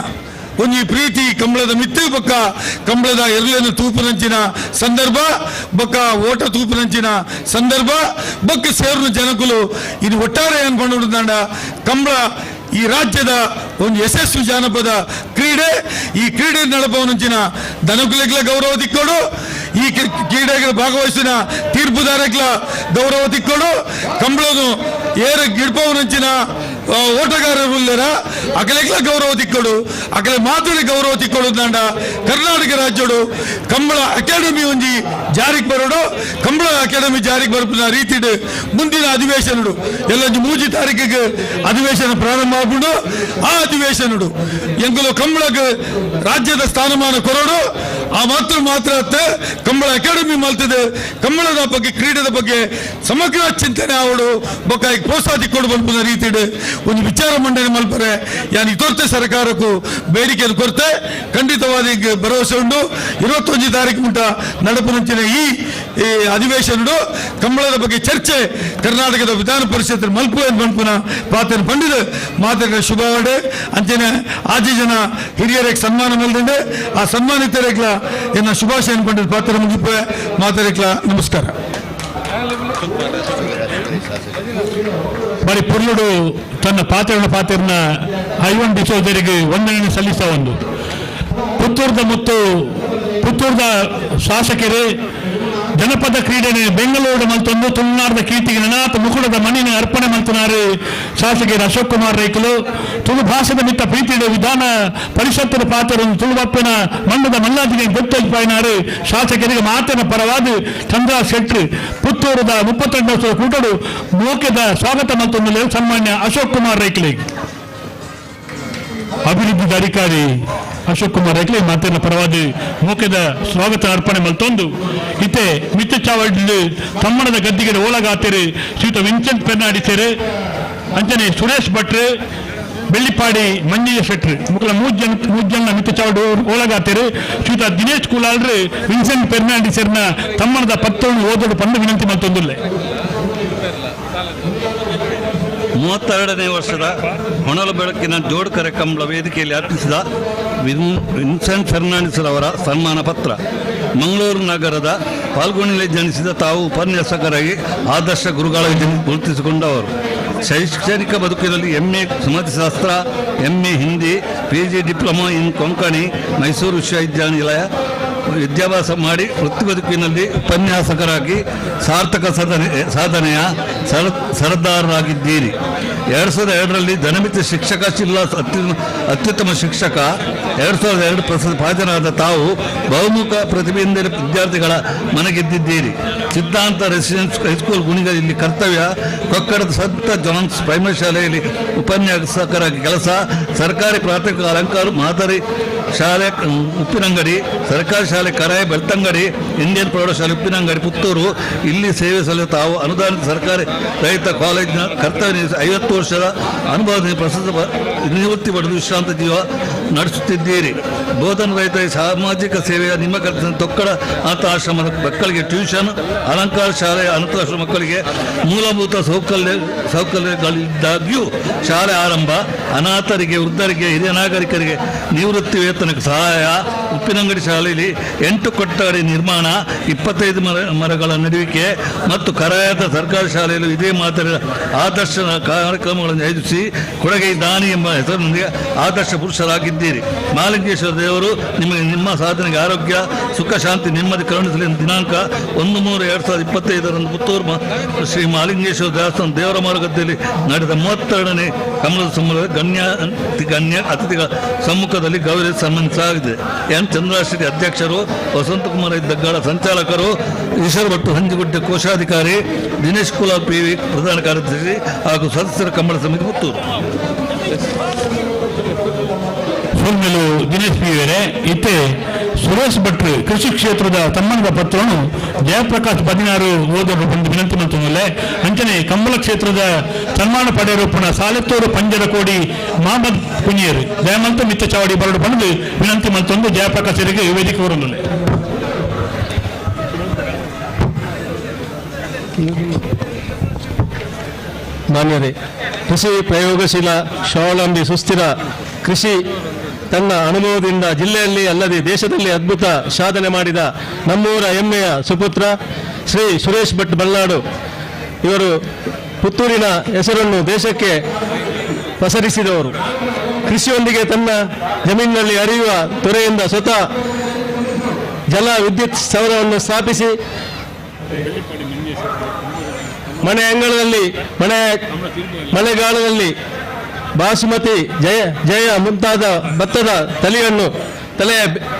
ಒಂಜಿ ಪ್ರೀತಿ ಕಂಬಳದ ಮಿತ್ತು ಬೊಕ್ಕ ಕಂಬಳದ ಎರ್ಲೆನ ತೂಪುನಂಚಿನ ಸಂದರ್ಭ ಬೊಕ್ಕ ಓಟ ತೂಪುನಂಚಿನ ಸಂದರ್ಭ ಬೊಕ್ಕ ಸೇರುನ ಜನಕುಲು ಇದು ಒಟ್ಟಾರೆ ಅನ್ಕೊಂಡು ಕಂಬಳ ಈ ರಾಜ್ಯದ ಒಂದು ಯಶಸ್ವಿ ಜಾನಪದ ಕ್ರೀಡೆ. ಈ ಕ್ರೀಡೆ ನಡಪವನಂಚಿನ ದನಕುಲೆಗ್ಲ ಗೌರವ ತಿಕ್ಕೋಡು, ಈ ಕ್ರೀಡೆಗೆ ಭಾಗವಹಿಸಿನ ತೀರ್ಪುದಾರಗ್ಲ ಗೌರವ ತಿಕ್ಕೋಡು, ಕಂಬಳನು ಏರು ಗಿಡ್ಪವನಂಚಿನ ಓಟಗಾರರು ಉಲ್ಲೇರ ಅಕಲೆಗ್ಲ ಗೌರವ ತಿಕ್ಕೋಡು, ಅಕಲೆ ಮಾತುಲೆ ಗೌರವ ತಿಕ್ಕೋಡು ದಂಡ ಕರ್ನಾಟಕ ರಾಜ್ಯಡು ಕಂಬಳ ಅಕಾಡೆಮಿ ಒಂಜಿ ಜಾರಿಗೆ ಬರೋಡು. ಕಂಬಳ ಅಕಾಡೆಮಿ ಜಾರಿಗೆ ಬರೋನ ರೀತಿಡು ಮುಂದಿನ ಅಧಿವೇಶನಡು ಎಲ್ಲೊಂಜಿ 3 ತಾರೀಕಿಗೆ ಅಧಿವೇಶನ ಪ್ರಾರಂಭ ಆಗ್ಬಿಡು. ಆ ಅಧಿವೇಶನಡು ಎಂಕುಲು ಕಂಬಳಕ್ಕೆ ರಾಜ್ಯದ ಸ್ಥಾನಮಾನ ಕೊರೋಡು. ಆ ಮಾತ್ರ ಮಾತ್ರ ಅತ್ತೆ ಕಂಬಳ ಅಕಾಡೆಮಿ ಮಲ್ತದೆ ಕಂಬಳದ ಬಗ್ಗೆ ಕ್ರೀಡೆದ ಬಗ್ಗೆ ಸಮಗ್ರ ಚಿಂತನೆ ಅವಳು ಬೊಕ್ಕ ಪ್ರೋತ್ಸಾಹ ತಿಕ್ಕೊಡು ಬಲ್ಪುನ ರೀತಿಡು ಒಂದು ವಿಚಾರ ಮಂಡನೆ ಮಲ್ಪರೆ ಯಾನ್ ಇತೊರ್ತೆ ಸರ್ಕಾರಕ್ಕೂ ಬೇಡಿಕೆಯನ್ನು ಕೊರತೆ ಖಂಡಿತವಾದ ಈಗ ಭರವಸೆ ಉಂಟು. 21 ತಾರೀಕು ಮುಟ ನಡಪುನಂಚಿನ ಈ ಅಧಿವೇಶನಡು ಕಂಬಳದ ಬಗ್ಗೆ ಚರ್ಚೆ ಕರ್ನಾಟಕದ ವಿಧಾನ ಪರಿಷತ್ ಮಲ್ಪು ಮಲ್ಪುನ ಪಾತ್ರ ಪಂಡಿದ ಮಾತೃ ಶುಭವಾಡೆ ಅಂಚನೆ ಆಜಿ ಜನ ಹಿರಿಯರಿಗೆ ಸನ್ಮಾನ ಮಲ್ದಂಡೆ ಆ ಸನ್ಮಾನಿತರಿಗ್ಲ ಎನ್ನ ಶುಭಾಶಯ ಪಂಡಿತ ಪಾತ್ರ ಮುಗಿಪೆ ಮಾತರಿಕ್ಲ ನಮಸ್ಕಾರ. ಬರೀ ಪುರ್ಲುಡು ತನ್ನ ಪಾತ್ರನ ಪಾತ್ರನ ಐವನ್ ಡಿಸೋಜರಿಗೆ ವಂದನೆಯನ್ನು ಸಲ್ಲಿಸ ಒಂದು ಪುತ್ತೂರ್ದ ಮತ್ತು ಪುತ್ತೂರ್ದ ಶಾಸಕರೇ ಜನಪದ ಕ್ರೀಡೆನೆ ಬೆಂಗಳೂರು ಮಲ್ತೊಂದು ತುಳುನಾಡದ ಕೀರ್ತಿಗೆ ನನಾಥ ಮುಕುಡದ ಮಣ್ಣಿನ ಅರ್ಪಣೆ ಮಲ್ತನಾರು ಶಾಸಕರು ಅಶೋಕ್ ಕುಮಾರ್ ರೈಕುಲು. ತುಳು ಭಾಷೆದ ಮಿತ್ತ ಪ್ರೀತಿಯ ವಿಧಾನ ಪರಿಷತ್ತರ ಪಾತ್ರವನ್ನು ತುಳುವಪ್ಪನ ಮಂಡದ ಮಲ್ಲಾಜಿಗೆ ಗೊತ್ತೊಯ್ಪಾಯಿನಾರು ಶಾಸಕರಿಗೆ ಮಾತಿನ ಪರವಾದ ಚಂದ್ರ ಶೆಟ್ಟಿ ಪುತ್ತೂರದ 32 ವರ್ಷದ ಕೂಟಡು ಮೋಕೆದ ಸ್ವಾಗತ ಮಲ್ತೊಂದು ಸನ್ಮಾನ್ಯ ಅಶೋಕ್ ಕುಮಾರ್ ರೈಕುಲಿಗೆ. ಅಭಿವೃದ್ಧಿ ಅಧಿಕಾರಿ ಅಶೋಕ್ ಕುಮಾರ್ ರೈಕ್ಲೆ ಮಾತಿನ ಪರವಾದ ಮೋಕೆದ ಸ್ವಾಗತ ಅರ್ಪಣೆ ಮಲ್ತೊಂದು ಇತ್ತೆ ಮಿತ್ತ ಚಾವಡಿ ತಮ್ಮಣದ ಗದ್ದಿಗೆ ಓಲಗಾತಿರಿ ಶ್ರೀಯುತ ವಿನ್ಸೆಂಟ್ ಪೆರ್ನಾಡಿಸೇರು ಅಂಚನೆ ಸುರೇಶ್ ಭಟ್ರು ಬೆಳ್ಳಿಪಾಡಿ ಮಂಜಯ್ಯ ಶೆಟ್ರು ಮುಕ್ಕಲ ಮೂಜನ ಮಿತ್ತ ಚಾವಡಿ ಓಲಗಾತಿರು ಶ್ರೀಯುತ ದಿನೇಶ್ ಕುಲಾಲ್ರು ವಿನ್ಸೆಂಟ್ ಪೆರ್ನಾಡಿಸೇರ್ನ ತಮ್ಮಣದ ಪತ್ತೊಂದು ಓದೋಡು ಪಂದು ವಿನಂತಿ ಮಲ್ತೊಂದುಲ್ಲೆ. 32ನೇ ವರ್ಷದ ಹೊನಲು ಬೆಳಕಿನ ಜೋಡುಕರೆ ಕಂಬಳ ವೇದಿಕೆಯಲ್ಲಿ ಅರ್ಪಿಸಿದ ವಿನ್ಸೆಂಟ್ ಫೆರ್ನಾಂಡಿಸ್ ಅವರ ಸನ್ಮಾನ ಪತ್ರ. ಮಂಗಳೂರು ನಗರದ ಫಾಲ್ಗುಣಿಯಲ್ಲಿ ಜನಿಸಿದ ತಾವು ಉಪನ್ಯಾಸಕರಾಗಿ ಆದರ್ಶ ಗುರುಗಳಾಗಿ ಗುರುತಿಸಿಕೊಂಡವರು. ಶೈಕ್ಷಣಿಕ ಬದುಕಿನಲ್ಲಿ MA ಸಮಾಜಶಾಸ್ತ್ರ, MA Hindi, PG diploma in Konkani, Mysuru ವಿಶ್ವವಿದ್ಯಾನಿಲಯ ವಿದ್ಯಾಭ್ಯಾಸ ಮಾಡಿ ವೃತ್ತಿ ಬದುಕಿನಲ್ಲಿ ಉಪನ್ಯಾಸಕರಾಗಿ ಸಾರ್ಥಕ ಸಾಧನೆಯ ಸರದಾರರಾಗಿದ್ದೀರಿ. 2002ರಲ್ಲಿ ಜನಮಿತ ಶಿಕ್ಷಕ ಜಿಲ್ಲಾ ಅತ್ಯುತ್ತಮ ಶಿಕ್ಷಕ 2002 ಪ್ರಶಸ್ತಿ ಭಾಜನರಾದ ತಾವು ಬಹುಮುಖ ಪ್ರತಿಭೆಯಿಂದ ವಿದ್ಯಾರ್ಥಿಗಳ ಮನಗೆದ್ದಿದ್ದೀರಿ. ಸಿದ್ಧಾಂತ ರೆಸಿಡೆನ್ಸ್ ಹೈಸ್ಕೂಲ್ ಗುಣಿಗಳಲ್ಲಿ ಕರ್ತವ್ಯ, ಕೊಕ್ಕಡದ ಸಂತ ಜಾನ್ಸ್ ಪ್ರೈಮರಿ ಶಾಲೆಯಲ್ಲಿ ಉಪನ್ಯಾಸಕರಾಗಿ ಕೆಲಸ, ಸರ್ಕಾರಿ ಪ್ರಾಥಮಿಕ ಅಲಂಕಾರ ಮಾದರಿ ಶಾಲೆ ಉಪ್ಪಿನಂಗಡಿ, ಸರ್ಕಾರಿ ಶಾಲೆ ಕರಾಯ ಬೆಳ್ತಂಗಡಿ, ಇಂಡಿಯನ್ ಪ್ರೌಢಶಾಲೆ ಉಪ್ಪಿನಂಗಡಿ ಪುತ್ತೂರು ಇಲ್ಲಿ ಸೇವೆ ಸಲ್ಲಿಸುವ ತಾವು ಅನುದಾನಿತ ಸರ್ಕಾರಿ ರೈತ ಕಾಲೇಜಿನ ಕರ್ತವ್ಯ 50 ವರ್ಷದ ಅನುಭವದಿಂದ ಪ್ರಸ್ತುತ ನಿವೃತ್ತಿ ಪಡೆದು ವಿಶ್ರಾಂತ ಜೀವ ನಡೆಸುತ್ತಿದ್ದೀರಿ. ಬೋಧನ ರಹಿತ ಸಾಮಾಜಿಕ ಸೇವೆಯ ನಿಮ್ಮ ಕೆಲಸ ತೊಕ್ಕಡ ಅನಾಥಾಶ್ರಮದ ಮಕ್ಕಳಿಗೆ ಟ್ಯೂಷನ್, ಅಲಂಕಾರ ಶಾಲೆಯ ಅನಾಥಾಶ್ರಮ ಮಕ್ಕಳಿಗೆ ಮೂಲಭೂತ ಸೌಕರ್ಯಗಳಿದ್ದಾಗ್ಯೂ ಶಾಲೆ ಆರಂಭ, ಅನಾಥರಿಗೆ, ವೃದ್ಧರಿಗೆ, ಹಿರಿಯ ನಾಗರಿಕರಿಗೆ ನಿವೃತ್ತಿ ವೇತನಕ್ಕೆ ಸಹಾಯ, ಉಪ್ಪಿನಂಗಡಿ ಶಾಲೆಯಲ್ಲಿ 8 ಕೊಠಡಿ ನಿರ್ಮಾಣ, 25 ಮರಗಳ ನೆಡುವಿಕೆ ಮತ್ತು ಕರಾಯದ ಸರ್ಕಾರಿ ಶಾಲೆಯಲ್ಲೂ ಇದೇ ಮಾದರಿಯ ಆದರ್ಶ ಕಾರ್ಯಕ್ರಮಗಳನ್ನು ಆಯೋಜಿಸಿ ಕೊಡಗೈ ದಾನಿ ಎಂಬ ಹೆಸರಿನೊಂದಿಗೆ ಆದರ್ಶ ಪುರುಷರಾಗಿದ್ದೀರಿ. ಮಾಲಿಂಗೇಶ್ವರ ದೇವರು ನಿಮಗೆ ನಿಮ್ಮ ಸಾಧನೆಗೆ ಆರೋಗ್ಯ, ಸುಖ, ಶಾಂತಿ, ನೆಮ್ಮದಿ ಕರುಣಿಸಲಿ. ದಿನಾಂಕ 1-3-2025 ಪುತ್ತೂರು ಶ್ರೀ ಮಾಲಿಂಗೇಶ್ವರ ದೇವಸ್ಥಾನ ದೇವರ ಮಾರುಕಟ್ಟೆಯಲ್ಲಿ ನಡೆದ 32ನೇ ಕಮಲದ ಸಮ್ಮುಖ ಗಣ್ಯ ಅತಿಥಿಗಳ ಸಮ್ಮುಖದಲ್ಲಿ ಗೌರವ ಸನ್ಮಾನಿಸಲಾಗಿದೆ. ಎನ್ ಚಂದ್ರಶೆಟ್ಟಿ ಅಧ್ಯಕ್ಷರು, ವಸಂತಕುಮಾರ ದಗ್ಗಾಳ ಸಂಚಾಲಕರು, ಈಶ್ವರ ಭಟ್ಟು ಹಂಜಿಗುಡ್ಡೆ ಕೋಶಾಧಿಕಾರಿ, ದಿನೇಶ್ ಕುಲಾಲ್ ಪಿ ವಿ ಪ್ರಧಾನ ಕಾರ್ಯದರ್ಶಿ ಹಾಗೂ ಸದಸ್ಯರ ಕಂಬಳ ಸಮಿತಿ ಪುತ್ತೂರು. ಸೊಲ್ಮೆಲು ದಿನೇಶ್ ಪಿ ವೇರೆ. ಇತ್ತೆ ಸುರೇಶ್ ಭಟ್ರು ಕೃಷಿ ಕ್ಷೇತ್ರದ ತಮ್ಮನದ ಪತ್ರವನ್ನು ಜಯಪ್ರಕಾಶ್ 16 ಓದಲು ಬಂದು ವಿನಂತಿ ಮಂತೊಂದಿಲ್ಲ. ಅಂಚನೆ ಕಂಬಳ ಕ್ಷೇತ್ರದ ಸನ್ಮಾನ ಪಡೆಯರೊಪ್ಪನ ಸಾಲೆತ್ತೂರು ಪಂಜರಕೋಡಿ ಮಹಮ್ಮದ್ ಕುഞ്ഞೇರು ಜಯಮಂತ ಮಿತ್ತ ಚಾವಡಿ ಬರಡು ಬಂದು ವಿನಂತಿ ಮಂತೊಂದು ಜಯಪ್ರಕಾಶರಿಗೆ ವೇದಿಕೆ ಹೊರೊಂದಿಲ್ಲ. ಮಾನ್ಯರೇ, ಕೃಷಿ ಪ್ರಯೋಗಶೀಲ ಸ್ವಾವಲಂಬಿ ಸುಸ್ಥಿರ ಕೃಷಿ ತನ್ನ ಅನುಭವದಿಂದ ಜಿಲ್ಲೆಯಲ್ಲಿ ಅಲ್ಲದೆ ದೇಶದಲ್ಲಿ ಅದ್ಭುತ ಸಾಧನೆ ಮಾಡಿದ ನಮ್ಮೂರ ಹೆಮ್ಮೆಯ ಸುಪುತ್ರ ಶ್ರೀ ಸುರೇಶ್ ಭಟ್ ಬಲ್ನಾಡು ಇವರು ಪುತ್ತೂರಿನ ಹೆಸರನ್ನು ದೇಶಕ್ಕೆ ಪಸರಿಸಿದವರು. ಕೃಷಿಯೊಂದಿಗೆ ತನ್ನ ಜಮೀನಿನಲ್ಲಿ ಹರಿಯುವ ತೊರೆಯಿಂದ ಸ್ವತಃ ಜಲ ವಿದ್ಯುತ್ ಸ್ಥಾವರವನ್ನು ಸ್ಥಾಪಿಸಿ ಮನೆ ಅಂಗಳದಲ್ಲಿ ಮಳೆಗಾಲದಲ್ಲಿ ಬಾಸುಮತಿ, ಜಯ ಜಯ ಮುಂತಾದ ಭತ್ತದ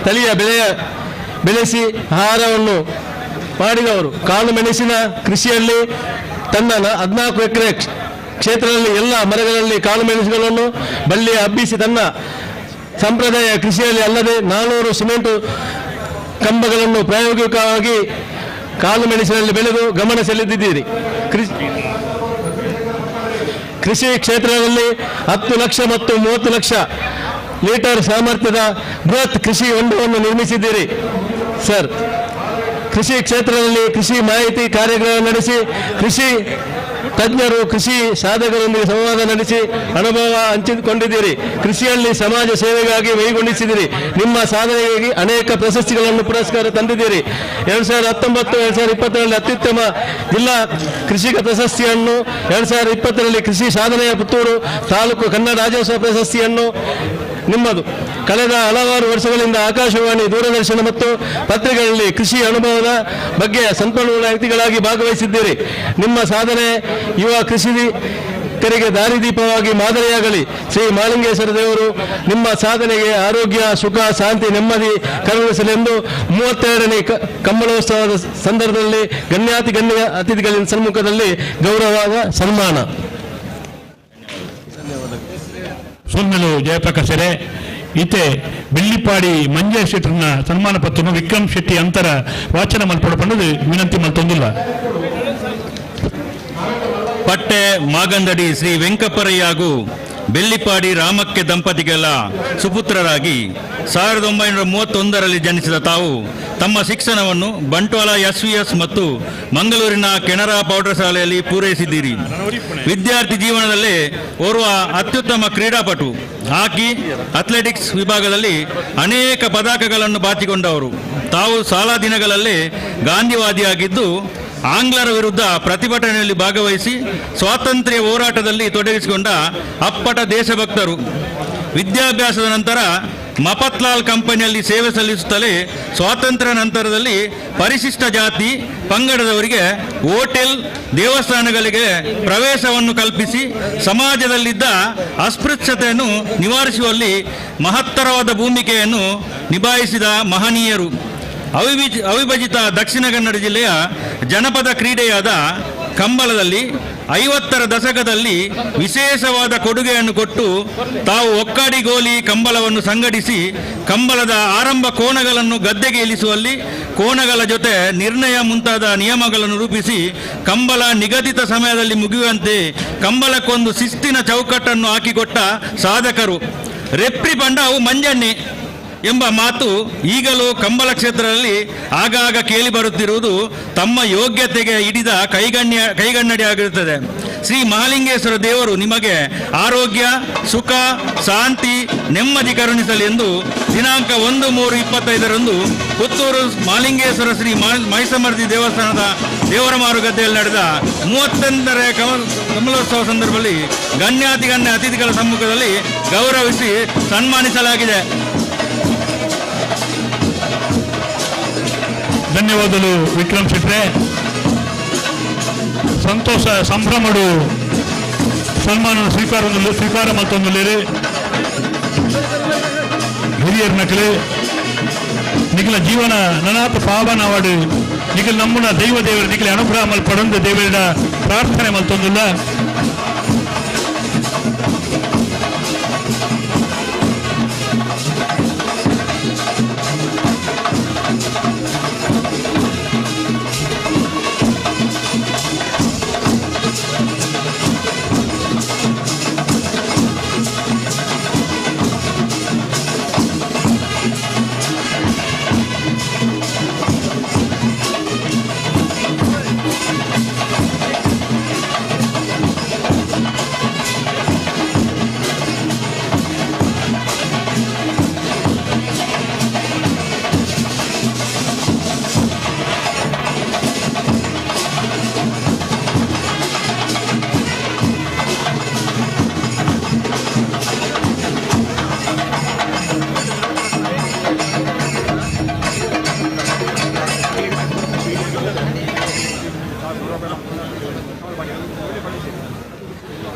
ತಳಿಯ ಬೆಳೆಸಿ ಆಹಾರವನ್ನು ಮಾಡಿದವರು. ಕಾಳು ಮೆಣಸಿನ ಕೃಷಿಯಲ್ಲಿ ತನ್ನ 14 ಎಕರೆ ಕ್ಷೇತ್ರದಲ್ಲಿ ಎಲ್ಲ ಮರಗಳಲ್ಲಿ ಕಾಳು ಮೆಣಸುಗಳನ್ನು ಬಳ್ಳಿ ಹಬ್ಬಿಸಿ ತನ್ನ ಸಂಪ್ರದಾಯ ಕೃಷಿಯಲ್ಲಿ ಅಲ್ಲದೆ 400 ಸಿಮೆಂಟು ಕಂಬಗಳನ್ನು ಪ್ರಾಯೋಗಿಕವಾಗಿ ಕಾಳು ಮೆಣಸಿನಲ್ಲಿ ಬೆಳೆದು ಗಮನ ಸೆಳೆದಿದ್ದೀರಿ. ಕೃಷಿ ಕ್ಷೇತ್ರದಲ್ಲಿ 10 ಲಕ್ಷ ಮತ್ತು 30 ಲಕ್ಷ ಲೀಟರ್ ಸಾಮರ್ಥ್ಯದ ಬೃಹತ್ ಕೃಷಿ ಹೊಂಡವನ್ನು ನಿರ್ಮಿಸಿದ್ದೀರಿ ಸರ್. ಕೃಷಿ ಕ್ಷೇತ್ರದಲ್ಲಿ ಕೃಷಿ ಮಾಹಿತಿ ಕಾರ್ಯಕ್ರಮ ನಡೆಸಿ ಕೃಷಿ ತಜ್ಞರು, ಕೃಷಿ ಸಾಧಕರೊಂದಿಗೆ ಸಂವಾದ ನಡೆಸಿ ಅನುಭವ ಹಂಚಿಕೊಂಡಿದ್ದೀರಿ. ಕೃಷಿಯಲ್ಲಿ ಸಮಾಜ ಸೇವೆಗಾಗಿ ಮೈಗೊಂಡಿಸಿದ್ದೀರಿ. ನಿಮ್ಮ ಸಾಧನೆಗಾಗಿ ಅನೇಕ ಪ್ರಶಸ್ತಿಗಳನ್ನು ಪುರಸ್ಕಾರ ತಂದಿದ್ದೀರಿ. 2019 2020ರಲ್ಲಿ ಅತ್ಯುತ್ತಮ ಜಿಲ್ಲಾ ಕೃಷಿಕ ಪ್ರಶಸ್ತಿಯನ್ನು, 2020ರಲ್ಲಿ ಕೃಷಿ ಸಾಧನೆಯ ಪುತ್ತೂರು ತಾಲೂಕು ಕನ್ನಡ ರಾಜ್ಯೋತ್ಸವ ಪ್ರಶಸ್ತಿಯನ್ನು ನಿಮ್ಮದು. ಕಳೆದ ಹಲವಾರು ವರ್ಷಗಳಿಂದ ಆಕಾಶವಾಣಿ, ದೂರದರ್ಶನ ಮತ್ತು ಪತ್ರಿಕೆಗಳಲ್ಲಿ ಕೃಷಿ ಅನುಭವದ ಬಗ್ಗೆ ಸಂಪನ್ಮೂಲ ವ್ಯಕ್ತಿಗಳಾಗಿ ಭಾಗವಹಿಸಿದ್ದೀರಿ. ನಿಮ್ಮ ಸಾಧನೆ ಯುವ ಕೃಷಿಕರಿಗೆ ದಾರಿದೀಪವಾಗಿ ಮಾದರಿಯಾಗಲಿ. ಶ್ರೀ ಮಾಲಿಂಗೇಶ್ವರ ದೇವರು ನಿಮ್ಮ ಸಾಧನೆಗೆ ಆರೋಗ್ಯ, ಸುಖ, ಶಾಂತಿ, ನೆಮ್ಮದಿ ಕರುಣಿಸಲೆಂದು 32ನೇ ಕಂಬಳೋತ್ಸವದ ಸಂದರ್ಭದಲ್ಲಿ ಗಣ್ಯಾತಿ ಗಣ್ಯ ಅತಿಥಿಗಳ ಸನ್ಮುಖದಲ್ಲಿ ಗೌರವದ ಸನ್ಮಾನ. ಸೊನ್ನೆಲು ಜಯಪ್ರಕಾಶರೇ. ಈತೆ ಬೆಳ್ಳಿಪಾಡಿ ಮಂಜಯ ಶೆಟ್ಟರ್ನ ಸನ್ಮಾನ ಪತ್ರವನ್ನು ವಿಕ್ರಮ್ ಶೆಟ್ಟಿ ಅಂತರ ವಾಚನ ಮಲ್ಪಡಪಂಡದು ವಿನಂತಿ ಮಲ್ತೊಂದಿಲ್ಲ. ಪಟ್ಟೆ ಮಾಗಂದಡಿ ಶ್ರೀ ವೆಂಕಪ್ಪರಯ್ಯಗೂ ಬೆಳ್ಳಿಪಾಡಿ ರಾಮಕ್ಕೆ ದಂಪತಿಗಳ ಸುಪುತ್ರರಾಗಿ 1931ರಲ್ಲಿ ಜನಿಸಿದ ತಾವು ತಮ್ಮ ಶಿಕ್ಷಣವನ್ನು ಬಂಟ್ವಾಳ ಎಸ್ವಿಎಸ್ ಮತ್ತು ಮಂಗಳೂರಿನ ಕೆನರಾ ಪ್ರೌಢಶಾಲೆಯಲ್ಲಿ ಪೂರೈಸಿದ್ದೀರಿ. ವಿದ್ಯಾರ್ಥಿ ಜೀವನದಲ್ಲೇ ಓರ್ವ ಅತ್ಯುತ್ತಮ ಕ್ರೀಡಾಪಟು, ಹಾಕಿ, ಅಥ್ಲೆಟಿಕ್ಸ್ ವಿಭಾಗದಲ್ಲಿ ಅನೇಕ ಪದಕಗಳನ್ನು ಬಾಚಿಕೊಂಡವರು. ತಾವು ಶಾಲಾ ದಿನಗಳಲ್ಲೇ ಗಾಂಧಿವಾದಿಯಾಗಿದ್ದು ಆಂಗ್ಲರ ವಿರುದ್ಧ ಪ್ರತಿಭಟನೆಯಲ್ಲಿ ಭಾಗವಹಿಸಿ ಸ್ವಾತಂತ್ರ್ಯ ಹೋರಾಟದಲ್ಲಿ ತೊಡಗಿಸಿಕೊಂಡ ಅಪ್ಪಟ ದೇಶಭಕ್ತರು. ವಿದ್ಯಾಭ್ಯಾಸದ ನಂತರ ಮಫತ್ಲಾಲ್ ಕಂಪನಿಯಲ್ಲಿ ಸೇವೆ ಸಲ್ಲಿಸುತ್ತಲೇ ಸ್ವಾತಂತ್ರ್ಯ ನಂತರದಲ್ಲಿ ಪರಿಶಿಷ್ಟ ಜಾತಿ ಪಂಗಡದವರಿಗೆ ಹೋಟೆಲ್, ದೇವಸ್ಥಾನಗಳಿಗೆ ಪ್ರವೇಶವನ್ನು ಕಲ್ಪಿಸಿ ಸಮಾಜದಲ್ಲಿದ್ದ ಅಸ್ಪೃಶ್ಯತೆಯನ್ನು ನಿವಾರಿಸುವಲ್ಲಿ ಮಹತ್ತರವಾದ ಭೂಮಿಕೆಯನ್ನು ನಿಭಾಯಿಸಿದ ಮಹನೀಯರು. ಅವಿಭಜಿತ ದಕ್ಷಿಣ ಕನ್ನಡ ಜಿಲ್ಲೆಯ ಜನಪದ ಕ್ರೀಡೆಯಾದ ಕಂಬಳದಲ್ಲಿ 50ರ ದಶಕದಲ್ಲಿ ವಿಶೇಷವಾದ ಕೊಡುಗೆಯನ್ನು ಕೊಟ್ಟು ತಾವು ಒಕ್ಕಾಡಿ ಗೋಲಿ ಕಂಬಳವನ್ನು ಸಂಘಟಿಸಿ ಕಂಬಳದ ಆರಂಭ ಕೋಣಗಳನ್ನು ಗದ್ದೆಗೆ ಇಳಿಸುವಲ್ಲಿ ಕೋಣಗಳ ಜೊತೆ ನಿರ್ಣಯ ಮುಂತಾದ ನಿಯಮಗಳನ್ನು ರೂಪಿಸಿ ಕಂಬಳ ನಿಗದಿತ ಸಮಯದಲ್ಲಿ ಮುಗಿಯುವಂತೆ ಕಂಬಳಕ್ಕೊಂದು ಶಿಸ್ತಿನ ಚೌಕಟ್ಟನ್ನು ಹಾಕಿಕೊಟ್ಟ ಸಾಧಕರು. ರೆಪ್ರಿ ಪಂಡ ಅವು ಮಂಜಣ್ಣೆ ಎಂಬ ಮಾತು ಈಗಲೂ ಕಂಬಳ ಕ್ಷೇತ್ರದಲ್ಲಿ ಆಗಾಗ ಕೇಳಿ ಬರುತ್ತಿರುವುದು ತಮ್ಮ ಯೋಗ್ಯತೆಗೆ ಹಿಡಿದ ಕೈಗನ್ನಡಿಯಾಗಿರುತ್ತದೆ. ಶ್ರೀ ಮಹಾಲಿಂಗೇಶ್ವರ ದೇವರು ನಿಮಗೆ ಆರೋಗ್ಯ, ಸುಖ, ಶಾಂತಿ, ನೆಮ್ಮದಿ ಕರುಣಿಸಲಿ ಎಂದು ದಿನಾಂಕ 1/3/25ರಂದು ಪುತ್ತೂರು ಮಹಾಲಿಂಗೇಶ್ವರ ಶ್ರೀ ಮಹಿಷಮರ್ದಿ ದೇವಸ್ಥಾನದ ದೇವರಮಾರುಗದ್ದೆಯಲ್ಲಿ ನಡೆದ 38ನೇ ಕಮಲೋತ್ಸವ ಸಂದರ್ಭದಲ್ಲಿ ಗಣ್ಯಾತಿಗಣ್ಯ ಅತಿಥಿಗಳ ಸಮ್ಮುಖದಲ್ಲಿ ಗೌರವಿಸಿ ಸನ್ಮಾನಿಸಲಾಗಿದೆ. ಧನ್ಯವಾದಗಳು ವಿಕ್ರಮ್ ಶೆಟ್ರೆ. ಸಂತೋಷ ಸಂಭ್ರಮಡು ಸನ್ಮಾನ ಸ್ವೀಕಾರ ಮತ್ತೊಂದು ಹಿರಿಯರ್ ನಕಲೆ ನಿಖಲ ಜೀವನ ನನಾತ ಪಾವನವಾಡು ನಿಖಲ್ ನಮ್ಮುನ ದೈವ ದೇವರು ನಿಖಲ ಅನುಗ್ರಹ ಮಲ್ಪಡೊಂದು ದೇವರ ಪ್ರಾರ್ಥನೆ ಮಲ್ತೊಂದುಲ್ಲ.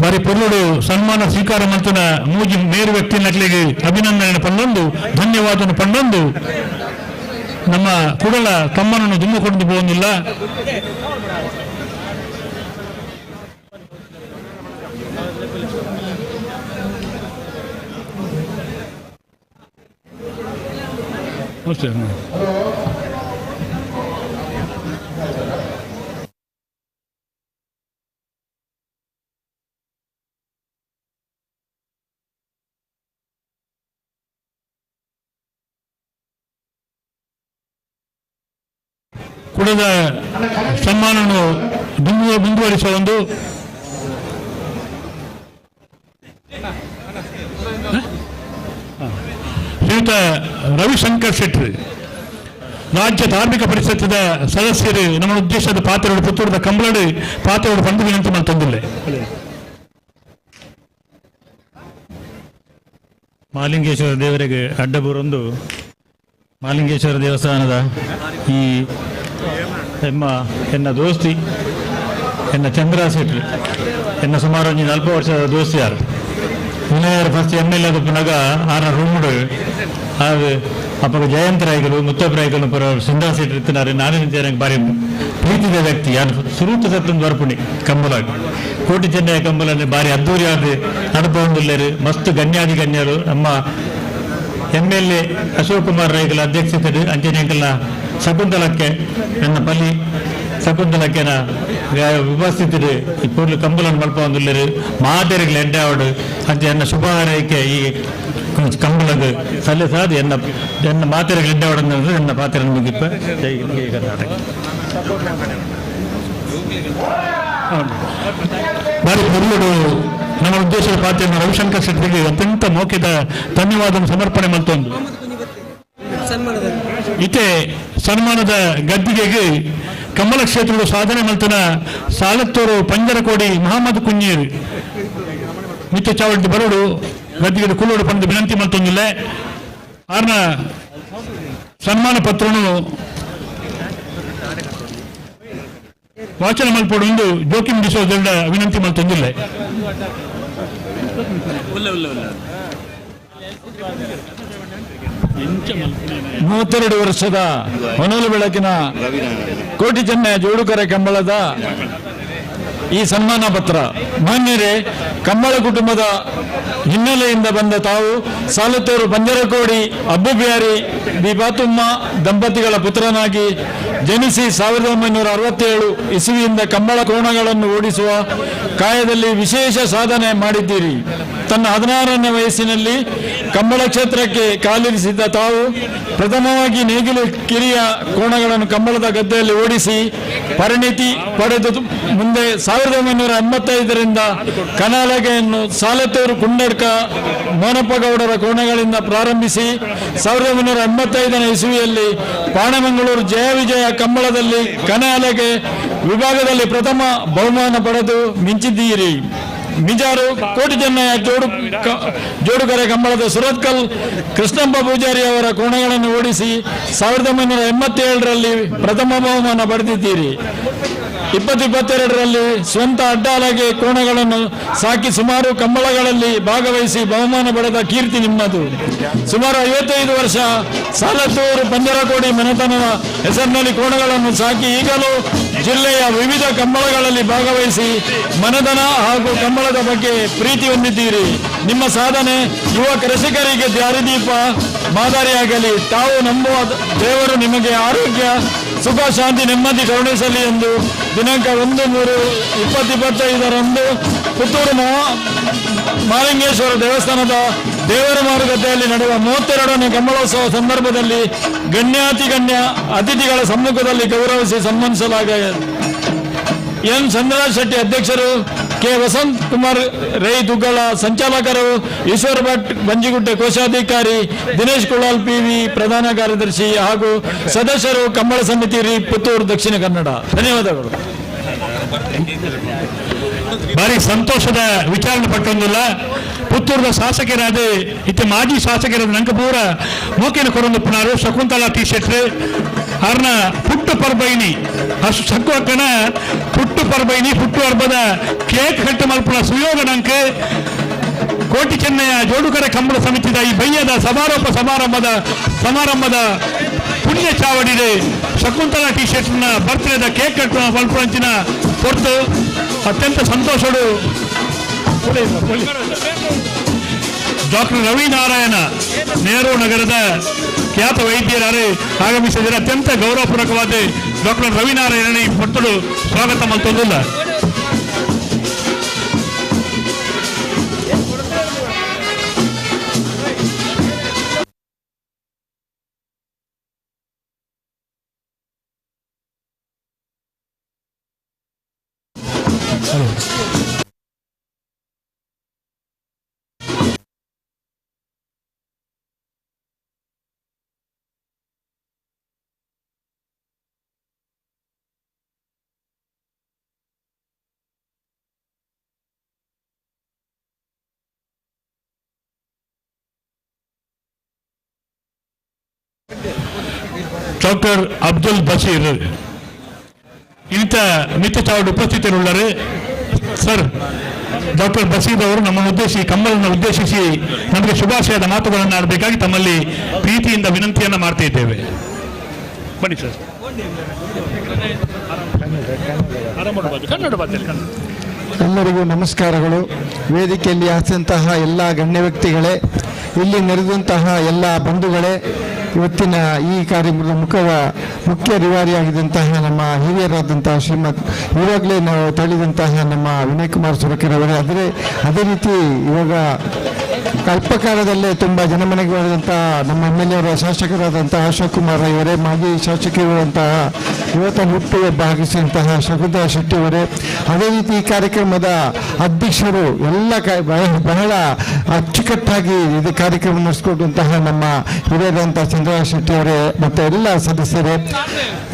ಬಾರಿ ಪೊರ್ಲುಡು ಸನ್ಮಾನ ಸ್ವೀಕಾರ ಮಂತುನ ಮೂಜಿ ಮೇರು ವ್ಯಕ್ತಿ ನಕ್ಲಿಗೆ ಅಭಿನಂದನೆ ಪನ್ನೊಂದು ಧನ್ಯವಾದನ ಪನ್ನೊಂದು ನಮ್ಮ ಕುಡಲ ತಮ್ಮನನ್ನು ದುಮ್ಮು ಕೊಂಡು ಹೋಗುವುದಿಲ್ಲ. ನಮಸ್ತೆ. ಕುಡದ ಸನ್ಮಾನವನ್ನು ಮುಂದುವರಿಸುವ ಒಂದು ಶ್ರೀಯುತ ರವಿಶಂಕರ್ ಶೆಟ್ಟಿ, ರಾಜ್ಯ ಧಾರ್ಮಿಕ ಪರಿಷತ್ತಿನ ಸದಸ್ಯರು, ನಮ್ಮ ಉದ್ದೇಶದ ಪಾತ್ರಗಳು ಪುತ್ತೂರದ ಕಂಬಳಡು ಪಾತ್ರಗಳು ಪಂದು ವಿನಂತಿ ಮಾಡ್ತಂದಿಲ್ಲ. ಮಹಾಲಿಂಗೇಶ್ವರ ದೇವರಿಗೆ ಅಡ್ಡಬೂರೊಂದು ಮಹಾಲಿಂಗೇಶ್ವರ ದೇವಸ್ಥಾನದ ಈ ಎನ್ನ ದೋಸ್ತಿ ಎನ್ನ ಚಂದ್ರ ಶೆಟ್ಟಿ ಎನ್ನ ಸುಮಾರು ಒಂಜಿ 40 ವರ್ಷದ ದೋಸ್ತಿ ಯಾರು ವಿನಯರ್ ಫಸ್ಟ್ ಎಮ್ ಎಲ್ ಎ ಪುನಗ ಆರ ರೂಮುಡು ಅದು ಅಪ್ಪಗ ಜಯಂತ ರಾಯ್ಗಳು ಮುತ್ತಪ್ಪ ರಾಯ್ಗಳು ಪರ ಚಂದ್ರ ಶೆಟ್ಟಿ ಇತ್ತಿನಾರೆ. ನಾನು ನಿಂತೇನೆ ಬಾರಿ ಪ್ರೀತಿದ ವ್ಯಕ್ತಿ ಯಾರು ಸುರೂತ ಸತ್ತೊಂದು ಬರ್ಪುಣಿ ಕಂಬಲ ಕೋಟಿ ಚೆನ್ನಯ ಕಂಬಲನೆ ಬಾರಿ ಅದ್ದೂರಿಯಾದ ನಡಪೊಂದುಲ್ಲೇರು ಮಸ್ತ್ ಗಣ್ಯಾದಿ ಗಣ್ಯರು ನಮ್ಮ ಎಮ್ ಎಲ್ ಎ ಅಶೋಕ್ ಕುಮಾರ್ ರೈಗಳ ಅಧ್ಯಕ್ಷತೆ ಅಂಜನೇಕಲ್ನ ಶಕುಂತಲಕ್ಕೆ ನನ್ನ ಪಲಿ ಶಕುಂತಲಕ್ಕೆನ ಉಪಸ್ಥಿತರು ಈ ಪೂರ್ಲು ಕಂಬಲನ್ನು ಮಲ್ಪೊಂದುಲ್ಲೇರು ಮಾತೆರೆಗಳ ಎಡ್ಡೆ ಅಂಚೆ ಎನ್ನ ಶುಭ ಹಾರೈಕೆ ಈ ಕಂಬಳದ ಸಲ್ಲಿಸಾದ ಎನ್ನ ಎನ್ನ ಮಾತೆರೆಗಳ ಎಡ್ಡೆ ಎನ್ನ ಪಾತ್ರ ಮುಗಿಪ್ಪ. ಜೈ ಜೈ ಕರ್ನಾಟಕ. ಬಾರಿ ಪೊರ್ಲುಡು ನಮ್ಮ ಉದ್ದೇಶದ ಪಾತ್ರೆಯನ್ನು ರವಿಶಂಕರ್ ಶೆಟ್ಟಿಗೆ ಅತ್ಯಂತ ಮೌಖಿಕ ಧನ್ಯವಾದ ಸಮರ್ಪಣೆ ಮಲ್ತೊಂದು. ಇತೆ ಸನ್ಮಾನದ ಗದ್ದಿಗೆಗೆ ಕಮಲ ಕ್ಷೇತ್ರದ ಸಾಧನೆ ಮಲ್ತನ ಸಾಲತ್ತೂರು ಪಂಜರಕೋಡಿ ಮಹಮ್ಮದ್ ಕುഞ്ഞೀರ್ ಮಿತ್ತ ಚಾವಡಿ ಬರೋಡು ಗದ್ದಿಗೆ ಕುಲ್ಲೋಡು ಪಂದು ವಿನಂತಿ ಮಲ್ತೊಂದಿಲ್ಲ. ಆರ್ನ ಸನ್ಮಾನ ಪತ್ರನು ವಾಚನ ಮಲ್ಪೊಡು ಜೋಕಿಂ ಡಿಸೋಜಲ್ಡ ವಿನಂತಿ ಮಲ್ತೊಂದಿಲ್ಲ. 32 ವರ್ಷದ ಹೊನಲು ಬೆಳಕಿನ ಕೋಟಿ ಚೆನ್ನಯ ಜೋಡುಕರೆ ಕಂಬಳದ ಈ ಸನ್ಮಾನ ಪತ್ರ. ಮಾನ್ಯರೇ, ಕಂಬಳ ಕುಟುಂಬದ ಹಿನ್ನೆಲೆಯಿಂದ ಬಂದ ತಾವು ಸಾಲತ್ತೂರು ಬಂಜರಕೋಡಿ ಅಬ್ಬು ಬಿಹಾರಿ ಬಿಬಾತುಮ್ಮ ದಂಪತಿಗಳ ಪುತ್ರನಾಗಿ ಜನಿಸಿ 1967 ಇಸುವಿಯಿಂದ ಕಂಬಳ ಕೋಣಗಳನ್ನು ಓಡಿಸುವ ಕಾಯದಲ್ಲಿ ವಿಶೇಷ ಸಾಧನೆ ಮಾಡಿದ್ದೀರಿ. ತನ್ನ 16ನೇ ವಯಸ್ಸಿನಲ್ಲಿ ಕಂಬಳ ಕ್ಷೇತ್ರಕ್ಕೆ ಕಾಲಿರಿಸಿದ್ದ ತಾವು ಪ್ರಥಮವಾಗಿ ನೇಗಿಲು ಕಿರಿಯ ಕೋಣಗಳನ್ನು ಕಂಬಳದ ಗದ್ದೆಯಲ್ಲಿ ಓಡಿಸಿ ಪರಿಣಿತಿ ಪಡೆದು ಮುಂದೆ 1985ರಿಂದ ಕನಾಲಗೆಯನ್ನು ಸಾಲತ್ತೂರು ಕುಂಡಡ್ಕ ಮೋನಪ್ಪಗೌಡರ ಕೋಣಗಳಿಂದ ಪ್ರಾರಂಭಿಸಿ 1985ನೇ ಇಸುವಿಯಲ್ಲಿ ಪಾಣಮಂಗಳೂರು ಜಯ ವಿಜಯ ಕಂಬಳದಲ್ಲಿ ಕನಾಲಗೆ ವಿಭಾಗದಲ್ಲಿ ಪ್ರಥಮ ಬಹುಮಾನ ಪಡೆದು ಮಿಂಚಿದ್ದೀರಿ. ಮಿಜಾರು ಕೋಟಿ ಚೆನ್ನಯ್ಯ ಜೋಡುಕರೆ ಕಂಬಳದ ಸುರತ್ಕಲ್ ಕೃಷ್ಣಪ್ಪ ಪೂಜಾರಿ ಅವರ ಕೋಣಗಳನ್ನು ಓಡಿಸಿ 1987ರಲ್ಲಿ ಪ್ರಥಮ ಬಹುಮಾನ ಪಡೆದಿದ್ದೀರಿ. 2022ರಲ್ಲಿ ಸ್ವಂತ ಅಡ್ಡಾಲಗೆ ಕೋಣಗಳನ್ನು ಸಾಕಿ ಸುಮಾರು ಕಂಬಳಗಳಲ್ಲಿ ಭಾಗವಹಿಸಿ ಬಹುಮಾನ ಪಡೆದ ಕೀರ್ತಿ ನಿಮ್ಮದು. ಸುಮಾರು 55 ವರ್ಷ ಸಾಲತ್ತೂರು ಪಂಜರಕೋಡಿ ಮನೆತನದ ಹೆಸರಿನಲ್ಲಿ ಕೋಣಗಳನ್ನು ಸಾಕಿ ಈಗಲೂ ಜಿಲ್ಲೆಯ ವಿವಿಧ ಕಂಬಳಗಳಲ್ಲಿ ಭಾಗವಹಿಸಿ ಮನೆತನ ಹಾಗೂ ಕಂಬಳದ ಬಗ್ಗೆ ಪ್ರೀತಿ ಹೊಂದಿದ್ದೀರಿ. ನಿಮ್ಮ ಸಾಧನೆ ಯುವ ಕೃಷಿಕರಿಗೆ ದಾರಿದೀಪ ಮಾದರಿಯಾಗಲಿ. ತಾವು ನಂಬುವ ದೇವರು ನಿಮಗೆ ಆರೋಗ್ಯ, ಸುಖ, ಶಾಂತಿ, ನೆಮ್ಮದಿ ಕರುಣಿಸಲಿ ಎಂದು ದಿನಾಂಕ 1/3/2025 ಪುತ್ತೂರು ಮಹಾಲಿಂಗೇಶ್ವರ ದೇವಸ್ಥಾನದ ದೇವರ ಮಾರುಕಟ್ಟೆಯಲ್ಲಿ ನಡೆಯುವ 32ನೇ ಕಂಬಳೋತ್ಸವ ಸಂದರ್ಭದಲ್ಲಿ ಗಣ್ಯಾತಿಗಣ್ಯ ಅತಿಥಿಗಳ ಸಮ್ಮುಖದಲ್ಲಿ ಗೌರವಿಸಿ ಸನ್ಮಾನಿಸಲಾಗಿದೆ. ಎನ್ ಚಂದ್ರರಾಜ್ ಶೆಟ್ಟಿ ಅಧ್ಯಕ್ಷರು, ಕೆ ವಸಂತ್ ಕುಮಾರ್ ರೈ ದುಗ್ಗಳ ಸಂಚಾಲಕರು, ಈಶ್ವರ್ ಭಟ್ ಬಂಜಿಗುಡ್ಡೆ ಕೋಶಾಧಿಕಾರಿ, ದಿನೇಶ್ ಕುಳಾಲ್ ಪಿವಿ ಪ್ರಧಾನ ಕಾರ್ಯದರ್ಶಿ ಹಾಗೂ ಸದಸ್ಯರು, ಕಂಬಳ ಸಮಿತಿ ರಿ ಪುತ್ತೂರು ದಕ್ಷಿಣ ಕನ್ನಡ. ಧನ್ಯವಾದಗಳು. ಭಾರಿ ಸಂತೋಷದ ವಿಚಾರಣೆ ಪಟ್ಟೊಂದಿಲ್ಲ. ಪುತ್ತೂರದ ಶಾಸಕರಾದ ಇತ್ತ ಮಾಜಿ ಶಾಸಕರಾದ ನಂಕಪೂರ ಮೋಕಿನ ಕೊರೊಂದುಪ್ಪನಾರು ಶಕುಂತಲಾ ಟಿ ಶೆಟ್ರು ಅರ್ನ ಪುಟ್ಟು ಪರ್ಬೈನಿ ಅಷ್ಟು ಸಕ್ಕು ಅಕ್ಕನ ಪುಟ್ಟು ಪರ್ಬೈನಿ ಪುಟ್ಟು ಹಬ್ಬದ ಕೇಕ್ ಕಟ್ಟು ಮಲ್ಪುನ ಸುಯೋಗ ನಂಗೆ ಕೋಟಿ ಚೆನ್ನಯ್ಯ ಜೋಡುಕರೆ ಕಂಬಳ ಸಮಿತಿದ ಈ ಬಯ್ಯದ ಸಮಾರೋಪ ಸಮಾರಂಭದ ಪುಣ್ಯ ಚಾವಡಿದೆ ಶಕುಂತಲಾ ಟಿ ಶರ್ಟ್ನ ಬರ್ತ್ಡೇದ ಕೇಕ್ ಕಟ್ಟುವ ಮಲ್ಪುನಂಚಿನ ಹೊರತು ಅತ್ಯಂತ ಸಂತೋಷಡು. ಡಾಕ್ಟರ್ ರವಿನಾರಾಯಣ ನೆಹರು ನಗರದ ಖ್ಯಾತ ವೈದ್ಯರಾರು ಆಗಮಿಸಿದರೆ ಅತ್ಯಂತ ಗೌರವಪೂರ್ವಕವಾದ ಡಾಕ್ಟರ್ ರವಿನಾರಾಯಣ ಈ ಪಟ್ಟಲು ಸ್ವಾಗತ ಮಲ್ತೊಂದಿಲ್ಲ. ಡಾಕ್ಟರ್ ಅಬ್ದುಲ್ ಬಶೀರ್ ಇಂಥ ಮಿತ್ತ ಚಾವಡಿ ಉಪಸ್ಥಿತರುಳ್ಳರು. ಸರ್, ಡಾಕ್ಟರ್ ಬಶೀರ್ ಅವರು ನಮ್ಮನ್ನು ಉದ್ದೇಶಿಸಿ, ಕಮ್ಮಲನ್ನು ಉದ್ದೇಶಿಸಿ ನಮಗೆ ಶುಭಾಶಯದ ಮಾತುಗಳನ್ನು ಆಡಬೇಕಾಗಿ ತಮ್ಮಲ್ಲಿ ಪ್ರೀತಿಯಿಂದ ವಿನಂತಿಯನ್ನು ಮಾಡ್ತಾ ಇದ್ದೇವೆ. ಬನ್ನಿ ಸರ್. ಎಲ್ಲರಿಗೂ ನಮಸ್ಕಾರಗಳು. ವೇದಿಕೆಯಲ್ಲಿ ಆಸಂತಹ ಎಲ್ಲ ಗಣ್ಯ ವ್ಯಕ್ತಿಗಳೇ, ಇಲ್ಲಿ ನೆರೆದಂತಹ ಎಲ್ಲ ಬಂಧುಗಳೇ, ಇವತ್ತಿನ ಈ ಕಾರ್ಯಕ್ರಮದ ಮುಖ್ಯ ರಿವಾರಿಯಾಗಿದ್ದಂತಹ ನಮ್ಮ ಹಿರಿಯರಾದಂತಹ ಶ್ರೀಮತ್ ಇವಾಗಲೇ ನಾವು ತಳಿದಂತಹ ನಮ್ಮ ವಿನಯ್ ಕುಮಾರ್ ಸುರಕೆರವರೇ, ಅದೇ ರೀತಿ ಇವಾಗ ಅಲ್ಪಕಾಲದಲ್ಲೇ ತುಂಬ ಜನಮನೆಗೆ ಬರೆದಂತಹ ನಮ್ಮ ಎಮ್ ಎಲ್ ಎ ಅವರ ಶಾಸಕರಾದಂತಹ ಅಶೋಕ್ ಕುಮಾರ್ ಇವರೇ, ಮಾಜಿ ಶಾಸಕರಿರುವಂತಹ ಇವತ್ತ ಹುಟ್ಟುಹಬ್ಬ ಭಾಗಿಸಿದಂತಹ ಶಕುಂತಲಾ ಶೆಟ್ಟಿ ಅವರೇ, ಅದೇ ರೀತಿ ಈ ಕಾರ್ಯಕ್ರಮದ ಅಧ್ಯಕ್ಷರು ಎಲ್ಲ ಬಹಳ ಅಚ್ಚುಕಟ್ಟಾಗಿ ಇದು ಕಾರ್ಯಕ್ರಮ ನಡೆಸಿಕೊಟ್ಟಂತಹ ನಮ್ಮ ಹಿರಿಯರಾದಂತಹ ಚಂದ್ರರಾಜ್ ಶೆಟ್ಟಿ ಅವರೇ ಮತ್ತು ಎಲ್ಲ ಸದಸ್ಯರೇ,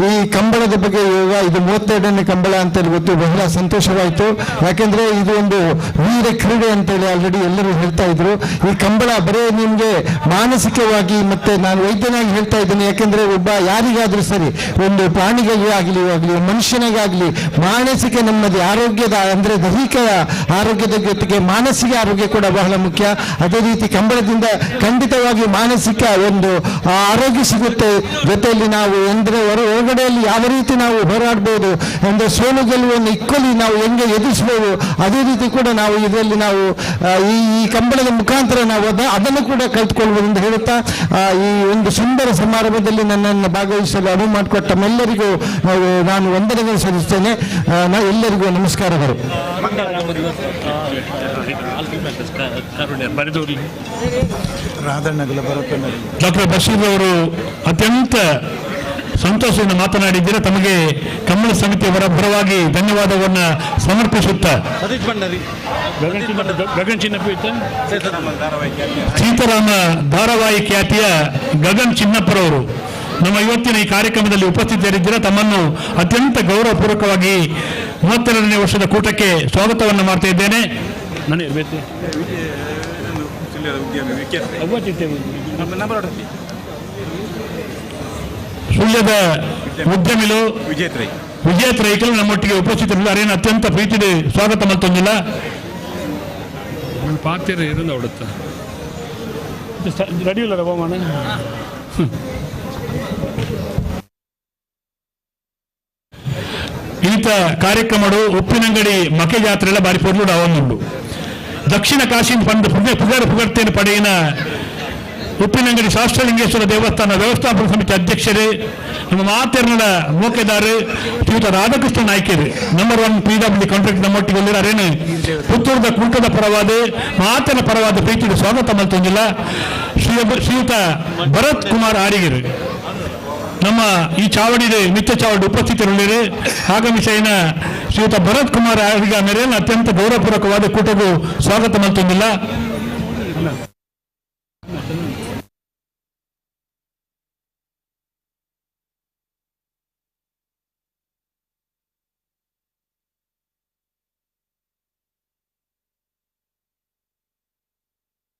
ಈ ಕಂಬಳದ ಬಗ್ಗೆ ಇವಾಗ ಇದು 32ನೇ ಕಂಬಳ ಅಂತೇಳಿ ಗೊತ್ತು, ಬಹಳ ಸಂತೋಷವಾಯಿತು. ಯಾಕೆಂದರೆ ಇದು ಒಂದು ವೀರ ಕ್ರೀಡೆ ಅಂತೇಳಿ ಆಲ್ರೆಡಿ ಎಲ್ಲರೂ ಹೇಳ್ತಾ ಇದ್ರು. ಈ ಕಂಬಳ ಬರೇ ನಿಮಗೆ ಮಾನಸಿಕವಾಗಿ, ಮತ್ತು ನಾನು ವೈದ್ಯನಾಗಿ ಹೇಳ್ತಾ ಇದ್ದೀನಿ, ಯಾಕೆಂದರೆ ಒಬ್ಬ ಯಾರಿಗಾದರೂ ಸರಿ, ಒಂದು ಪ್ರಾಣಿಗಳಿಗೆ ಆಗಲಿ ಆಗಲಿ ಮನುಷ್ಯನಿಗಾಗಲಿ ಮಾನಸಿಕ ನೆಮ್ಮದಿ, ಆರೋಗ್ಯದ ಅಂದರೆ ದೈಹಿಕ ಆರೋಗ್ಯದ ಜೊತೆಗೆ ಮಾನಸಿಕ ಆರೋಗ್ಯ ಕೂಡ ಬಹಳ ಮುಖ್ಯ. ಅದೇ ರೀತಿ ಕಂಬಳದಿಂದ ಖಂಡಿತವಾಗಿ ಮಾನಸಿಕ ಒಂದು ಆರೋಗ್ಯ ಸಿಗುತ್ತೆ. ಜೊತೆಯಲ್ಲಿ ನಾವು ಅಂದರೆ ಹೊರಗಡೆಯಲ್ಲಿ ಯಾವ ರೀತಿ ನಾವು ಹೋರಾಡ್ಬೋದು ಅಂದರೆ ಸೋಲು ಗೆಲುವನ್ನು ಇಕ್ವಲಿ ನಾವು ಹೆಂಗೆ ಎದುರಿಸ್ಬೋದು, ಅದೇ ರೀತಿ ಕೂಡ ನಾವು ಇದರಲ್ಲಿ ನಾವು ಈ ಕಂಬಳದ ಮುಖಾಂತರ ನಾವು ಅದನ್ನು ಕೂಡ ಕಲ್ತ್ಕೊಳ್ಬೋದು ಅಂತ ಹೇಳುತ್ತಾ ಈ ಒಂದು ಸುಂದರ ಸಮಾರಂಭದಲ್ಲಿ ನನ್ನನ್ನು ಭಾಗವಹಿಸಲು ಅನುವು ಮಾಡಿಕೊಟ್ಟ ಎಲ್ಲರಿಗೂ ನಾನು ವಂದನೆಗಳು ಸಲ್ಲಿಸ್ತೇನೆ. ಎಲ್ಲರಿಗೂ ನಮಸ್ಕಾರಗಳು. ಡಾಕ್ಟರ್ ಬಶೀರ್ ಅವರು ಅತ್ಯಂತ ಸಂತೋಷದಿಂದ ಮಾತನಾಡಿದ್ದೀರಾ. ತಮಗೆ ಕಂಬಳ ಸಮಿತಿಯವರ ಪರವಾಗಿ ಧನ್ಯವಾದವನ್ನು ಸಮರ್ಪಿಸುತ್ತಾ ಸೀತಾರಾಮ ಧಾರಾವಾಹಿ ಖ್ಯಾತಿಯ ಗಗನ್ ಚಿನ್ನಪ್ಪರವರು ನಮ್ಮ ಇವತ್ತಿನ ಈ ಕಾರ್ಯಕ್ರಮದಲ್ಲಿ ಉಪಸ್ಥಿತರಿದ್ದೀರಾ. ತಮ್ಮನ್ನು ಅತ್ಯಂತ ಗೌರವಪೂರ್ವಕವಾಗಿ 32ನೇ ವರ್ಷದ ಕೂಟಕ್ಕೆ ಸ್ವಾಗತವನ್ನು ಮಾಡ್ತಾ ಇದ್ದೇನೆ. ಸುಳ್ಯದ ಉದ್ಯಮಿಲು ವಿಜೇತ್ ರೈಕಲ್ ನಮ್ಮೊಟ್ಟಿಗೆ ಉಪಸ್ಥಿತರಿದ್ದಾರೆ. ಅರೇನು ಅತ್ಯಂತ ಪ್ರೀತಿದೆ ಸ್ವಾಗತ ಮತ್ತೊಂದಿಲ್ಲ. ಈತ ಕಾರ್ಯಕ್ರಮಡು ಉಪ್ಪಿನಂಗಡಿ ಮಕೆ ಜಾತ್ರೆಲ್ಲ ಬಾರಿ ಪೊರ್ಲುಡು ಅವನುಂಡು. ದಕ್ಷಿಣ ಕಾಶಿ ಪಂಡು ಪುಗರ್ ಪುಗರ್ತೇನೆ ಪಡೆಯಿನ ಉಪ್ಪಿನಂಗಡಿ ಶಾಸ್ತ್ರಲಿಂಗೇಶ್ವರ ದೇವಸ್ಥಾನ ವ್ಯವಸ್ಥಾಪನಾ ಸಮಿತಿ ಅಧ್ಯಕ್ಷರೇ, ನಮ್ಮ ಮಾತೆರ್ನಡ ಮೋಕೆದಾರು ಶ್ರೀಯುತ ರಾಧಾಕೃಷ್ಣ ನಾಯ್ಕರು, ನಂಬರ್ 1 PW contract ನಮ್ಮೊಟ್ಟಿಗೆ ಅರೇನು ಪುತ್ತೂರದ ಕುಂಟದ ಪರವಾದ ಮಾತಿನ ಪರವಾದ ಪ್ರೀತಿಗೆ ಸ್ವಾಗತ ಮಲ್ತೊಂದಿಲ್ಲ. ಶ್ರೀಯುತ ಭರತ್ ಕುಮಾರ್ ಆರಿಗರು ನಮ್ಮ ಈ ಚಾವಡಿದೆ ನಿತ್ಯ ಚಾವಡಿ ಉಪಸ್ಥಿತರುಳ್ಳರು. ಆಗಮಿಸೈನ ಶ್ರೀಯುತ ಭರತ್ ಕುಮಾರ್ ಆರಿಗ ಮೇರೆ ಅತ್ಯಂತ ಗೌರವಪೂರ್ವಕವಾದ ಕೂಟಗೂ ಸ್ವಾಗತ ಮಲ್ತೊಂದಿಲ್ಲ.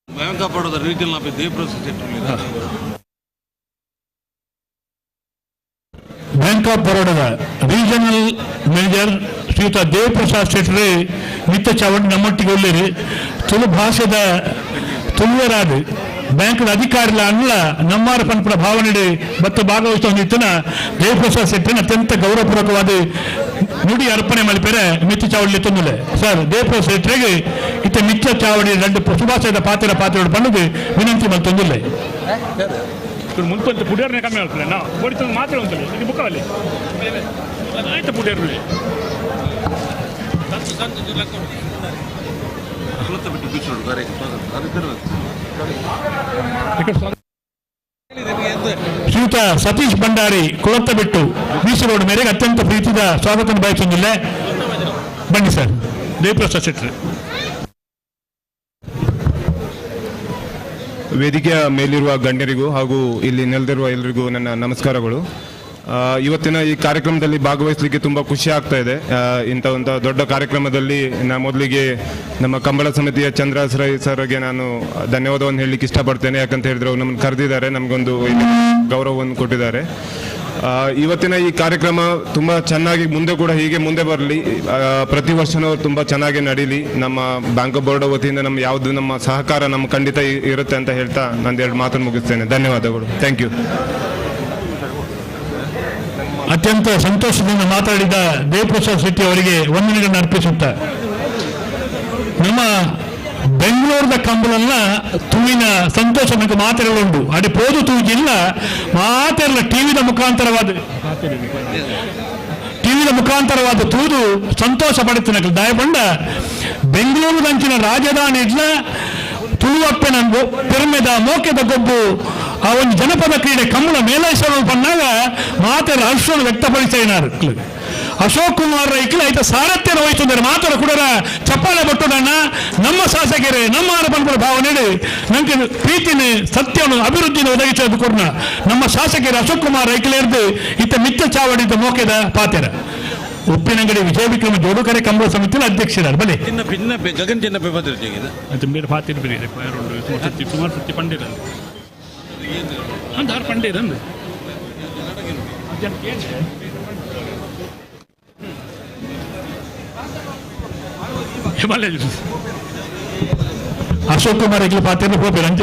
ಬ್ಯಾಂಕ್ ಆಫ್ ಬರೋಡದ ರೀಜನಲ್ ಮ್ಯಾನೇಜರ್ ಶ್ರೀಯುತ ದೇವಪ್ರಸಾದ್ ಶೆಟ್ಟರು ನಿತ್ಯ ಚಾವಡಿ ನಮ್ಮೊಟ್ಟಿಗೆ ಒಳ್ಳೆಯರು. ತುಳು ಭಾಷೆದ ತುಳುವರಾದ ಬ್ಯಾಂಕ್ದ ಅಧಿಕಾರಿಲ ಅಲ್ಲ ನಮ್ಮಾರ ಪನ್ಪುನ ಭಾವನೆ ಮತ್ತು ಭಾಗವಹಿಸುವ ದೇವಪ್ರಸಾದ್ ಶೆಟ್ಟರನ್ನ ಅತ್ಯಂತ ಗೌರವಪೂರ್ವಕವಾದ ನುಡಿ ಅರ್ಪಣೆ ಮಲ್ಪೆರೆ ಮಿತ್ತ ಚಾವಡಿ ತೊಂದರೆ ಸರ್ ದೇವಪ್ರಸಾದ್ ಶೆಟ್ಟರಿಗೆ ಇತ್ತ ಮಿತ್ತ ಚಾವಡಿ రెండు ಶುಭಾಶಯದ ಪಾತ್ರ ಪಾತ್ರ ಪಂಡದು ವಿನಂತಿ ಮಲ್ತೊಂದಿಲ್ಲ. ಮುನ್ಪಂತ ಪುಡಿಯರ್ನೇ ಕಮ್ಮಿ ಆಗ್ತದೆ ನಾವು ಬಡಿತ ಮಾತ್ರ ಉಂಟಲ್ಲ ಇದು ಬುಕ್ಕಲ್ಲಿ ಆಯ್ತು ಪುಡಿಯರ್ಲಿ ಶ್ರೀಯುತ Satish Bhandari Kulathabettu B C road ಮೇರೆಗೆ ಅತ್ಯಂತ ಪ್ರೀತಿಯ ಸ್ವಾಗತ ಬಯಸೊಂದಿಲ್ಲ. ಬನ್ನಿ ಸರ್ ದೇವಪ್ರಸಾದ್ ಶೆಟ್ಟರು. ವೇದಿಕೆಯ ಮೇಲಿರುವ ಗಣ್ಯರಿಗೂ ಹಾಗೂ ಇಲ್ಲಿ ನೆಲೆದಿರುವ ಎಲ್ಲರಿಗೂ ನನ್ನ ನಮಸ್ಕಾರಗಳು. ಇವತ್ತಿನ ಈ ಕಾರ್ಯಕ್ರಮದಲ್ಲಿ ಭಾಗವಹಿಸಲಿಕ್ಕೆ ತುಂಬ ಖುಷಿ ಆಗ್ತಾ ಇದೆ. ಇಂಥ ಒಂದು ದೊಡ್ಡ ಕಾರ್ಯಕ್ರಮದಲ್ಲಿ ನಾ ಮೊದಲಿಗೆ ನಮ್ಮ ಕಂಬಳ ಸಮಿತಿಯ ಚಂದ್ರಾಶ್ರಯ ಸರ್ಗೆ ನಾನು ಧನ್ಯವಾದವನ್ನು ಹೇಳಲಿಕ್ಕೆ ಇಷ್ಟಪಡ್ತೇನೆ. ಯಾಕಂತ ಹೇಳಿದ್ರೆ ಅವ್ರು ನಮ್ಮನ್ನು ಕರೆದಿದ್ದಾರೆ, ನಮಗೊಂದು ಗೌರವವನ್ನು ಕೊಟ್ಟಿದ್ದಾರೆ. ಇವತ್ತಿನ ಈ ಕಾರ್ಯಕ್ರಮ ತುಂಬ ಚೆನ್ನಾಗಿ ಮುಂದೆ ಕೂಡ ಹೀಗೆ ಮುಂದೆ ಬರಲಿ, ಪ್ರತಿ ವರ್ಷನೂ ತುಂಬ ಚೆನ್ನಾಗಿ ನಡೀಲಿ. ನಮ್ಮ ಬ್ಯಾಂಕ್ ಆಫ್ ಬರೋಡಾ ವತಿಯಿಂದ ನಮ್ಮ ಯಾವುದು ನಮ್ಮ ಸಹಕಾರ ನಮ್ಮ ಖಂಡಿತ ಇರುತ್ತೆ ಅಂತ ಹೇಳ್ತಾ ನಾನು ಎರಡು ಮಾತನ್ನು ಮುಗಿಸ್ತೇನೆ. ಧನ್ಯವಾದಗಳು. Thank you. ಅತ್ಯಂತ ಸಂತೋಷದಿಂದ ಮಾತಾಡಿದ ದೇವಪ್ರಸಾದ್ ಶೆಟ್ಟಿ ಅವರಿಗೆ ವಂದನೆಗಳನ್ನು ಅರ್ಪಿಸುತ್ತಾ, ನಮ್ಮ ಬೆಂಗಳೂರದ ಕಂಬಳನ್ನ ತೂವಿನ ಸಂತೋಷ ನನಗೆ ಮಾತೆರಳುಂಟು. ಅಡಿ ಪೋದು ತೂಜಿಲ್ಲ ಮಾತೆರಲ ಟಿವಿದ ಮುಖಾಂತರವಾದ ತೂದು ಸಂತೋಷ ಪಡುತ್ತಿನ ದಯಪಂಡ ಬೆಂಗಳೂರು ಅಂಚಿನ ರಾಜಧಾನಿ ಇಡ್ಲ ತುಳುವಪ್ಪೆನ ಪೆರ್ಮೆದ ಮೋಕೆದ ಗೊಬ್ಬು ಆ ಒಂದು ಜನಪದ ಕ್ರೀಡೆ ಕಂಬಳ ಮೇಲೈಸಲು ಪನ್ನಾಗ ಮಾತೆರ ಹರ್ಷವನ್ನು ವ್ಯಕ್ತಪಡಿಸಿನಾರು. ಅಶೋಕ್ ಕುಮಾರ್ ರೈಕ್ಲ ಐತ ಸಾರಥ್ಯನ ವಹಿಸಿದ್ದಾರೆ. ಮಾತರ ಕೂಡ ಚಪ್ಪಾಳೆ ಬಟ್ಟುಡಣ್ಣ ನಮ್ಮ ಶಾಸಕರೇ ನಮ್ಮ ಪನ್ಪುರ ಭಾವನೆ ನಂಗೆ ಪ್ರೀತಿನ ಸತ್ಯವನ್ನು ಅಭಿವೃದ್ಧಿನ ಒದಗಿಸೋದು ಕೊಡ್ನ ನಮ್ಮ ಶಾಸಕರೇ ಅಶೋಕ್ ಕುಮಾರ್ ರೈಕ್ಲೇರ್ದು ಇತ್ತ ಮಿತ್ತ ಚಾವಡಿದ ಮೋಕೆದ ಪಾತೆರ. ಉಪ್ಪಿನಂಗಡಿ ವಿಜಯ ವಿಕ್ರಮ ಜೋಡುಕರೆ ಕಂಬಳ ಸಮಿತಿಯ ಅಧ್ಯಕ್ಷರಾರು ಬಲೆ ಗಗನ್ ಚಿನ್ನಪ್ಪೆ ಬೇರೆ ಪಾತಿನ ಬೇರೆ ಸುಮಾರು ಸತಿ ಪಂಡಿರ ಅಂದಾರು ಪಂಡಿರ ಅಂದು ಅಶೋಕ್ ಕುಮಾರ್ ಇಗ್ಲು ಪಾತಿನ ಪೋಪೆರ್ ಅಂಚ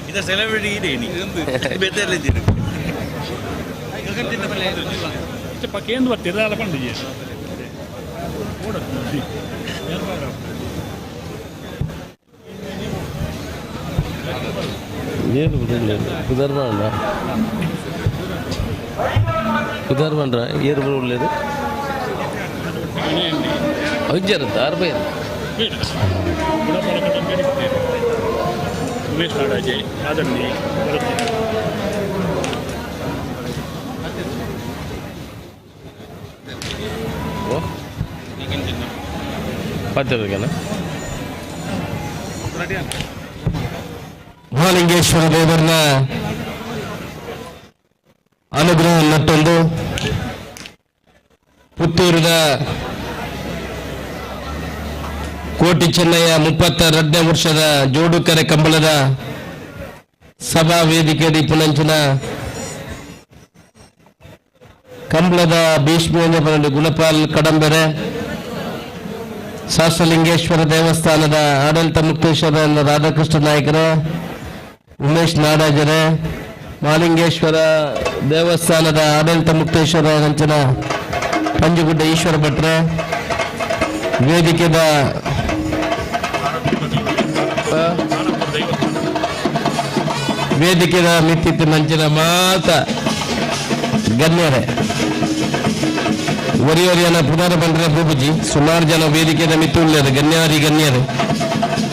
ಇದು ಸೆಲೆಬ್ರಿಟಿ ಇದೆ ಬೇತೆ ಕೇಂದ್ರ ಬರ್ತಿರ ಪಂಡಿಗೆ ಏನು ಪುದರ್ ಪಂಡ ಪುದರ್ ಪಂಡ್ರ ಏರು ಉಳ್ಳೇದು ಅಜ್ಜರ ದಾರ್ ಬೈರ್ ಉಮೇಶ್ ನಾಡಾಜೆ ಆದಣ್ಣಿ ಪತ್ತಿರ್ಗನ ಮಹಾಲಿಂಗೇಶ್ವರ ದೇವರನ್ನ ಅನುಗ್ರಹ ನಟ್ಟೊಂದು ಪುತ್ತೂರಿನ ಕೋಟಿ ಚೆನ್ನಯ್ಯ 32ನೇ ವರ್ಷದ ಜೋಡುಕರೆ ಕಂಬಳದ ಸಭಾ ವೇದಿಕೆ ಪುನಂಚಿನ ಕಂಬಳದ ಭೀಷ್ಮ ಗುಣಪಾಲ್ ಕಡಂಬೆರೆ, ಶಾಸ್ತ್ರಲಿಂಗೇಶ್ವರ ದೇವಸ್ಥಾನದ ಆಡಳಿತ ಮುಕ್ತೇಶ್ವರ ರಾಧಾಕೃಷ್ಣ ನಾಯಕರೇ, ಉಮೇಶ್ ನಾಡಾಜರೇ, ಮಾಲಿಂಗೇಶ್ವರ ದೇವಸ್ಥಾನದ ಆಡಳಿತ ಮುಕ್ತೇಶ್ವರ ಅಂಚಿನ ಪಂಜುಗುಡ್ಡ ಈಶ್ವರ ಭಟ್ರೆ, ವೇದಿಕೆದ ಮಿತ್ತಿತ್ತು ನಂಚಿನ ಮಾತ ಗಣ್ಯರೇ, ಒರಿಯೊರಿಯನ ಪುನರ್ ಬಂದ್ರೆ ಬೂಬುಜಿ ಸುಮಾರು ಜನ ವೇದಿಕೆದ ಮಿತ್ತು ಉಳ್ಳೇರು ಗಣ್ಯಾರಿ ಗಣ್ಯರು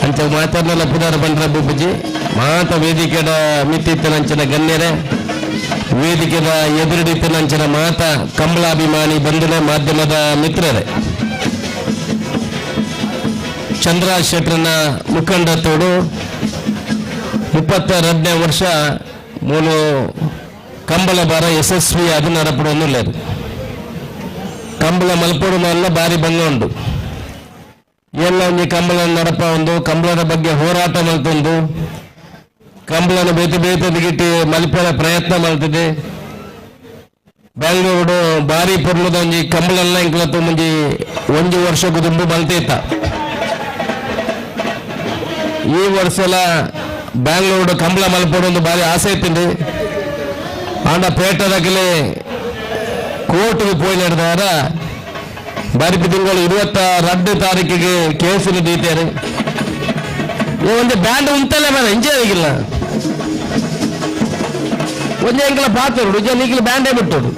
ಅಂಚ ಮಾತಾಡ್ನಲ್ಲ ಪುನರ್ ಬಂದ್ರೆ ಬೂಬುಜಿ ಮಾತ ವೇದಿಕೆದ ಮಿತ್ತಿತ್ತು ನಂಚಿನ ಗಣ್ಯರೇ, ವೇದಿಕೆದ ಎದುರುಡಿತ್ತು ನಂಚಿನ ಮಾತ ಕಂಬಳಾಭಿಮಾನಿ ಬಂಧುಲೆ ಮಾಧ್ಯಮದ ಮಿತ್ರರೇ, ಚಂದ್ರ ಶೆಟ್ಟರನ ಮುಖಂಡತ್ವಡು 32ನೇ ವರ್ಷ ಮೂಲು ಕಂಬಳ ಬಾರ ಯಶಸ್ವಿ ಅದು ನಡಪಡೋದು. ಕಂಬಳ ಮಲ್ಪೋಡು ಮಲ್ಲ ಬಾರಿ ಬಂಗ ಉಂಟು. ಎಲ್ಲ ಒಂಜಿ ಕಂಬಳ ನಡಪ ಒಂದು ಕಂಬಳದ ಬಗ್ಗೆ ಹೋರಾಟ ಮಲ್ತೊಂದು ಕಂಬಳನ ಬೇತೆ ಬೇತೆ ಗಿಟ್ಟಿ ಮಲ್ಪೆರ ಪ್ರಯತ್ನ ಮಲ್ತಿದೆ. ಬ್ಯಾಂಗ್ಳೂರು ಬಾರಿ ಪೊರ್ಲದ ಒಂಜಿ ಕಂಬಳೆಲ್ಲ ಇಂಕ್ಲತ್ತು ಮುಂಜಿ ಒಂಜಿ ವರ್ಷ ದುಂಬು ಮಲ್ತೇತ. ಈ ವರ್ಷಲ ಬ್ಯಾಂಗ್ಳೂರು ಕಂಬಳ ಮಲ್ಪೋಡು ಒಂದು ಬಾರಿ ಆಸೆ ಇತ್ತಿಂಡು. ಆಂಡ ಪೇಟದಕಲೆ ಕೋರ್ಟ್ಗೆ ಪೋಯಿ ನಡೆದಾರ ಬರಿಪಿ ತಿಂಗಳು 22 ತಾರೀಕಿಗೆ ಕೇಸಿನ ದೀತಾರೆ. ಈ ಒಂದು ಬ್ಯಾಂಡ್ ಉಂಟಲ್ಲ ಮೇಡ ಎಂಜಾಯ್ ಆಗಿಲ್ಲ ಒಂದೇ ಎಂಕಲ ಪಾತ್ರ ರುಜ ನೀಕಲ ಬ್ಯಾಂಡೇ ಬಿಟ್ಟರು.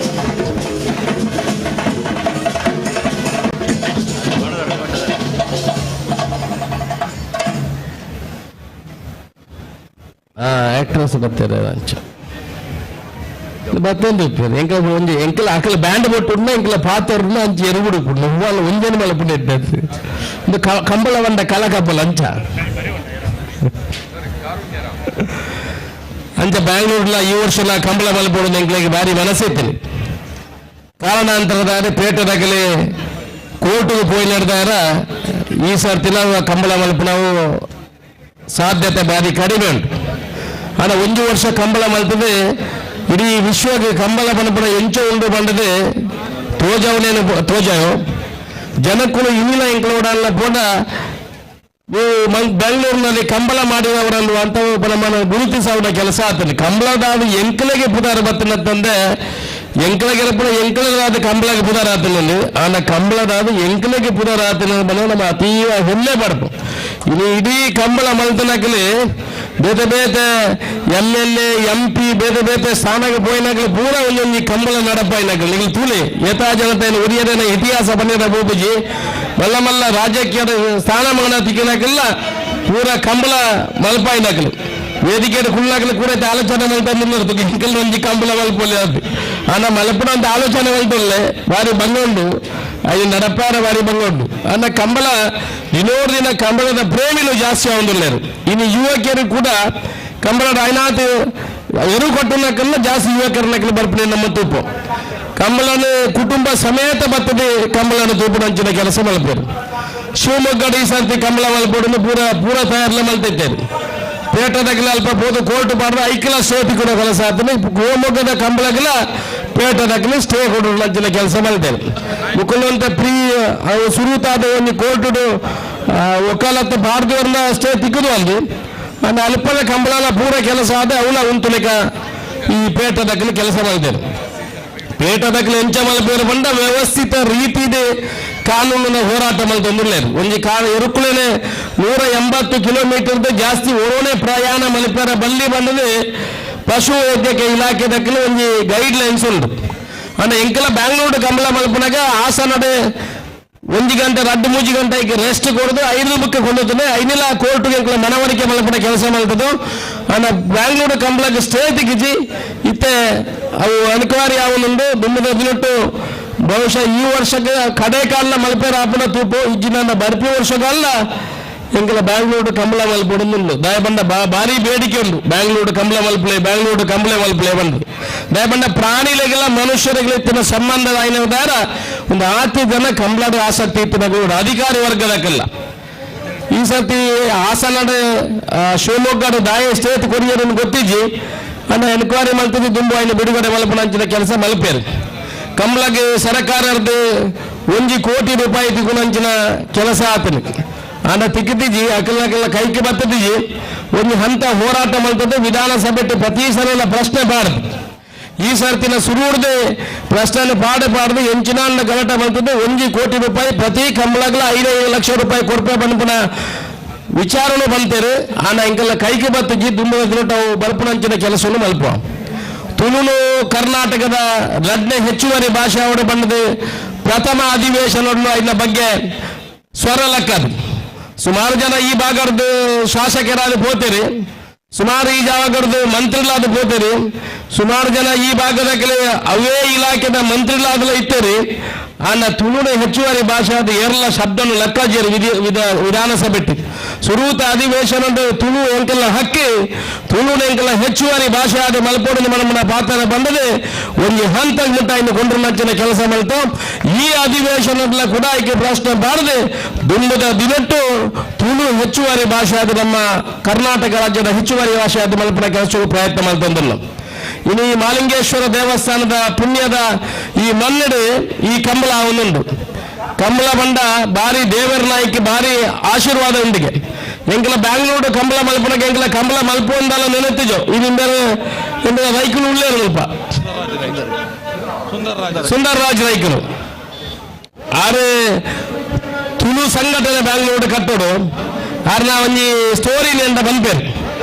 ಆಕ್ಟ್ರೆಸ್ ಬರ್ತಾರೆ ಅಂಚ ಬತ್ತೊಂದು ಎಂಕಲ ಒಂಜಿ ಎಂಕಲ ಅಕಲ ಬ್ಯಾಂಡ್ ಬೊಟ್ಟು ಎಂಕಲ ಪಾತ್ರ ಅಂಚ ಎರುಗುಡು ಪುಡ್ಲು ಹೂವಲ್ಲ ಒಂಜನ ಮಲ್ಲ ಪುಂಡೆ ಇಂದು ಕಂಬಳ ಬಂದ ಕಲ ಕಪ್ಪಲ ಅಂಚ ಅಂಚ ಬ್ಯಾಂಗ್ಳೂರ್ಲ ಈ ವರ್ಷಲ ಕಂಬಳ ಮಲ್ಪೋಡು ಎಂಕಲಿಗೆ ಭಾರಿ ಮನಸ್ಸಿತ್ತಿನಿ. ಕಾರಣಾಂತರದಾರೆ ಪೇಟೆದಾಗಲಿ ಕೋರ್ಟ್ಗೆ ಪೋಯಿ ನಡೆದಾರ ಈ ಸರ್ತಿನ ಕಂಬಳ ಮಲ್ಪನವು ಸಾಧ್ಯತೆ ಭಾರಿ ಕಡಿಮೆ ಉಂಟು. ಆಡ ಒಂದು ವರ್ಷ ಕಂಬಳ ಮಲ್ತದೆ ಇಡೀ ವಿಶ್ವಕ್ಕೆ ಕಂಬಳ ಪನಪುನ ಎಂಚ ಉಂಡು ಬಂದದೆ ತೋಜವನೇನು ತೋಜಾಯೋ ಜನಕ್ಕೂ ಇಲ್ಲ ಎಂಕ್ಲೋಡಲ್ಲ ಪೋಡ ಬೆಂಗಳೂರಿನಲ್ಲಿ ಕಂಬಳ ಮಾಡಿದವರನ್ನು ಅಂತ ನಮ್ಮ ಗುರುತಿಸವನ ಕೆಲಸ ಆಗ್ತದೆ. ಕಂಬಳದಾದ ಎಂಕಲೆಗೆ ಪುದಾರ ಬತ್ತಿನಂತಂದೆ ಎಂಕಲೆಗೆ ಪುಡ ಎಂಕಲದಾದ ಕಂಬಳಗೆ ಪುದಾರ ಆತನಲ್ಲಿ ಆನ ಕಂಬಳದಾದ ಎಂಕಲೆಗೆ ಪುದಾರ ಆತನ ನಮ್ಮ ಅತೀವ ಹೆಮ್ಮೆ ಪಡಪು. ಇನ್ನು ಇಡೀ ಕಂಬಳ ಮಲ್ತನಕಲಿ ಬೇತೆ ಬೇತೆ ಎಮ್ ಎಲ್ ಎ ಎಂ P ಬೇತೆ ಬೇತೆ ಸ್ಥಾನಕ್ಕೆ ಪೋಯಿನಕಲಿ ಪೂರ ಒಂದೊಂದು ಕಂಬಳ ನಡಪಾಯಿನಕಲಿ ನಿಂಗೆ ತೂಲಿ ಯಥಾ ಜನತೆಯನ್ನು ಉರಿಯದೇನ ಇತಿಹಾಸ ಬಂದಿದ ಬೂಬುಜಿ ಮಲ್ಲ ಮಲ್ಲ ರಾಜಕೀಯ ಸ್ಥಾನಮಾನ ತಿಕ್ಕಿನಕಲ್ಲ ಪೂರ ಕಂಬಳ ಮಲ್ಪಾಯಿನಕಲು ವೇದಿಕೆ ಕುಳ್ಳಾಕಲು ಕೂಡ ಆಲೋಚನೆ ಮಲ್ತಂದು ಇಂಕಲ್ ಒಂಜಿ ಕಂಬಳ ಮಲ್ಪೊಲಿ ಅದು ಆನ ಮಲ್ಪುನ ಅಂತ ಆಲೋಚನೆ ಮಲ್ತೊಲ್ಲೆ ಬಾರಿ ಬಂಗುಂಡು ಅದು ನಡಪಾರ ಬಾರಿ ಬಂಗುಂಡು ಅನ್ನ ಕಂಬಳ ದಿನೋರ್ ದಿನ ಕಂಬಳದ ಪ್ರೇಮಿಲು ಜಾಸ್ತಿ ಆವೊಂದುಲ್ಲೆರ್. ಇನ್ನು ಯುವಕಿಯರು ಕೂಡ ಕಂಬಳದ ಐನಾತ್ ಎರು ಕೊಟ್ಟನಕಲ್ಲ ಜಾಸ್ತಿ ಯುವಕರನಕಲು ಬರ್ಪಣೆ ನಮ್ಮ ತೂಪು ಕಂಬಳನ ಕುಟುಂಬ ಸಮೇತ ಬರ್ತದೆ. ಕಂಬಳನ ತೂಪು ಅಂಚಿನ ಕೆಲಸ ಮಲ್ಪೇರು. ಶಿವಮೊಗ್ಗ ಈ ಸರ್ತಿ ಕಂಬಳ ಮಲ್ಪೋಡು ಪೂರ ಪೂರ ತಯಾರಲೆ ಮಲ್ತಿದ್ದೇನೆ. ಪೇಟದಗಲ ಅಲ್ಪ ಪೋದು ಕೋರ್ಟ್ ಪಾಡ್ದು ಐಕ್ಲ ಸ್ಟೇ ಕೊಡೋ ಕೆಲಸ ಆತನೆ. ಶಿವಮೊಗ್ಗದ ಕಂಬಳಗಲ ಪೇಟದಗಲ ಸ್ಟೇ ಕೊಡೋ ಅಂಚಿನ ಕೆಲಸ ಮಲ್ತೇನೆ. ಮುಕುಲಂತ ಪ್ರೀ ಅವು ಸುರುತಾದ ಒಂದು ಕೋರ್ಟ್ ವಕಾಲತ್ತು ಬಾರ್ದವ್ರನ್ನ ಸ್ಟೇ ತಿಕ್ಕದು ಅಲ್ಲಿ ಅಂಡ್ ಅಲ್ಪದ ಕಂಬಳಲ ಪೂರ ಕೆಲಸ ಆದ ಅವಳ ಉಂತುಲಿಕ ಈ ಪೇಟದಕ್ಕಲು ಕೆಲಸ ಮಾಡಿದ್ದೇನೆ. ಪೇಟದಕ್ಕಲು ಎಂಚ ಮಲ್ಪೇರು ಬಂದ ವ್ಯವಸ್ಥಿತ ರೀತಿದೆ ಕಾನೂನಿನ ಹೋರಾಟ ಮಲ್ತೊಂದಿಲ್ಲ. ಒಂಜಿ ಕಾ ಎರುಕುಲೇನೆ 180 ಕಿಲೋಮೀಟರ್ ಜಾಸ್ತಿ ಒರೋನೆ ಪ್ರಯಾಣ ಮಲ್ಪೇರ ಬಲ್ಲಿ ಬಂದದೆ ಪಶು ವೈದ್ಯಕೀಯ ಇಲಾಖೆ ದಕ್ಕಲು ಒಂಜಿ ಗೈಡ್ ಲೈನ್ಸ್ ಉಂಟು. ಅಂದ್ರೆ ಎಂಕಲ ಬ್ಯಾಂಗ್ಳೂರು ಕಂಬಳ ಮಲ್ಪನಾಗ ಹಾಸನಡೆ 1 ಗಂಟೆ 2-3 ಗಂಟೆ ಈಗ ರೆಸ್ಟ್ ಕೊಡೋದು 5 ಬುಕ್ ಕೊಂಡೋಗ್ತದೆ. ಐನೆಲ್ಲ ಕೋರ್ಟ್ಗೆ ಮನವರಿಕೆ ಮಲ್ಪನ ಕೆಲಸ ಮಾಡ್ತದೆ. ಅಂಡ ಬ್ಯಾಂಗ್ಳೂರು ಕಂಬಳಕ್ಕೆ ಸ್ಟೇ ತಿಕ್ಕಿಜಿ ಇತ್ತೆ ಅವು ಎನ್ಕ್ವೈರಿ ಆವನುಂಡು. ದುಮ್ಮದ 18 ಬಹುಶಃ ಈ ವರ್ಷಕ್ಕೆ ಕಡೆ ಕಾಲ ಮಲ್ಪೇರ ಆಪನ ತೂಪು ಇಜ್ಜಿನ ಬರ್ಪಿ ವರ್ಷಗಲ್ಲ ಎಂಕಲ ಬ್ಯಾಂಗ್ಳೂರು ಕಂಬಳ ಮಲ್ಪೊಡುಂಡು. ದಯಬಂಡ ಭಾರಿ ಬೇಡಿಕೆ ಉಂಟು ಬ್ಯಾಂಗ್ಳೂರು ಕಂಬಳ ಮಲ್ಪಲೆ, ಬ್ಯಾಂಗ್ಳೂರು ಕಂಬಳ ಮಲ್ಪಲೆ ಬಂದು. ದಯಬಂಡ ಪ್ರಾಣಿಗಳಿಗೆಲ್ಲ ಮನುಷ್ಯರಿಗೆ ಇತ್ತಿನ ಸಂಬಂಧ ಆಯ್ನದಾರ ಒಂದು ಆತಿ ಜನ ಕಂಬಳದ ಆಸಕ್ತಿ ಇತ್ತಿನ ಅಧಿಕಾರಿ ವರ್ಗದಕ್ಕೆಲ್ಲ. ಈ ಸರ್ತಿ ಹಾಸನದ ಶಿವಮೊಗ್ಗದ ದಾಯ ಸ್ಟೇಟ್ ಕೊರಿಯರನ್ನು ಗೊತ್ತಿಜ್ಜಿ ಅನ್ನ ಎನ್ಕ್ವೈರಿ ಮಲ್ತದೆ ದುಂಬು ಆಯ್ನ ಬಿಡುಗಡೆ ಮಲ್ಪನ ಅಂಚಿನ ಕೆಲಸ ಮಲ್ಪೇರು. ಕಂಬಳಗೆ ಸರ್ಕಾರದ 1 ಕೋಟಿ ರೂಪಾಯಿ ತಿಗುಣಂಚಿನ ಕೆಲಸ ಆತನ ಆಂಡ ತಿಕ್ಕಿದ್ದೀಜಿ ಅಕಲಕ್ಕೆಲ್ಲ ಕೈಗೆ ಬತ್ತದಿಜಿ. ಒಂದು ಹಂತ ಹೋರಾಟ ಮಲ್ತದೆ ವಿಧಾನಸಭೆ ಪ್ರತಿ ಸಲ ಪ್ರಶ್ನೆ ಬಾರದು. ಈ ಸರ್ತಿನ ಸುರುಡ್ದೆ ಪ್ರಶ್ನೆ ಪಾಡ ಪಾಡದು ಎಂಚಿನ ಗಲಾಟೆ ಮಲ್ತದೆ 1 ಕೋಟಿ ರೂಪಾಯಿ ಪ್ರತಿ ಕಂಬಳಗಳ 5 ಲಕ್ಷ ರೂಪಾಯಿ ಕೊಡ್ಪೆ ಬಂದ್ಪುನ ವಿಚಾರಣೆ ಬಂತೇರು. ಆಂಡ ಇಂಕೆಲ್ಲ ಕೈಗೆ ಬತ್ತಿಜಿ ದುಂಬು ಬರ್ಪುನಂಚಿನ ಕೆಲಸವನ್ನು ಮಲ್ಪ. ತುಳುನು ಕರ್ನಾಟಕದ ರಡ್ನೇ ಹೆಚ್ಚುವರಿ ಭಾಷೆ ಅವರು ಬಂದது ಪ್ರಥಮ ಅಧಿವೇಶನ ಇದರ ಬಗ್ಗೆ ಸ್ವರ ಲಕ್ಕದು. ಸುಮಾರು ಜನ ಈ ಭಾಗದ ಶಾಸಕರಾದ ಹೋಗ್ತೀರಿ, ಸುಮಾರು ಈ ಜಾಗದ ಮಂತ್ರಿಗಳಾದ ಹೋಗ್ತೀರಿ, ಸುಮಾರು ಜನ ಈ ಭಾಗದ ಕೆಲವು ಅವೇ ಇಲಾಖೆದ ಮಂತ್ರಿಗಳಾದಲ ಇತ್ತೇರಿ. ಆನ ತುಳುನ ಹೆಚ್ಚುವರಿ ಭಾಷೆ ಆದ ಏರ್ಲ ಶಬ್ದನು ಲೆಕ್ಕಾಜೇರಿ ವಿಧಾನಸಭೆ ಸುರೂತ ಅಧಿವೇಶನ ತುಳು ಎಂಕೆಲ್ಲ ಹಕ್ಕಿ ತುಳುನ ಎಂಕೆಲ್ಲ ಹೆಚ್ಚುವರಿ ಭಾಷೆ ಆದ ಮಲ್ಪೋಡು ಮನಮನ ಪಾತ್ರ ಬಂದದೆ ಒಂದು ಹಂತ ಮುಟ್ಟ ಇನ್ನು ಕೊಂಡ್ರನಂಚಿನ ಕೆಲಸ ಮಾಡ್ತು. ಈ ಅಧಿವೇಶನದ ಕೂಡ ಆಯ್ಕೆ ಪ್ರಶ್ನೆ ಬಾರದೆ ದುಂಬದ ದಿನಟ್ಟು ತುಳು ಹೆಚ್ಚುವರಿ ಭಾಷೆ ಆದ ನಮ್ಮ ಕರ್ನಾಟಕ ರಾಜ್ಯದ ಹೆಚ್ಚುವರಿ ಭಾಷೆ ಆದ ಮಲ್ಪನ ಕೆಲಸಕ್ಕೂ ಪ್ರಯತ್ನ ಮಾಡ್ತಂದಿಲ್ಲ. ಇನ್ನು ಈ ಮಾಲಿಂಗೇಶ್ವರ ದೇವಸ್ಥಾನದ ಪುಣ್ಯದ ಈ ಮನ್ನಡೆ ಈ ಕಂಬಳ ಒಂದುಂಡು. ಕಂಬಳ ಬಂಡ ಭಾರಿ ದೇವರ ನಾಯಕಿ ಭಾರಿ ಆಶೀರ್ವಾದ ಉಂಡಿಗೆ. ಎಂಕಲ ಬ್ಯಾಂಗ್ಳೂರು ಕಂಬಳ ಮಲ್ಪನಕ್ಕೆ ಎಂಕಲ ಕಂಬಳ ಮಲ್ಪೊಂದಲ್ಲ ನೆನತಿಜೋ ಇದು ಬೇರೆ ಎಂಬ ರೈಕುಲು ಉಳ್ಳೇರು ಸ್ವಲ್ಪ ಸುಂದರ್ ರಾಜ್ ರೈಕುಲು ಆರೆ ತುಳು ಸಂಘಟನೆ ಬ್ಯಾಂಗ್ಳೂರು ಕಟ್ಟೋಡು ಆರ್ನ ಒಂಜಿ ಸ್ಟೋರಿ ಅಂತ ಬಂದ್ಪೇರು.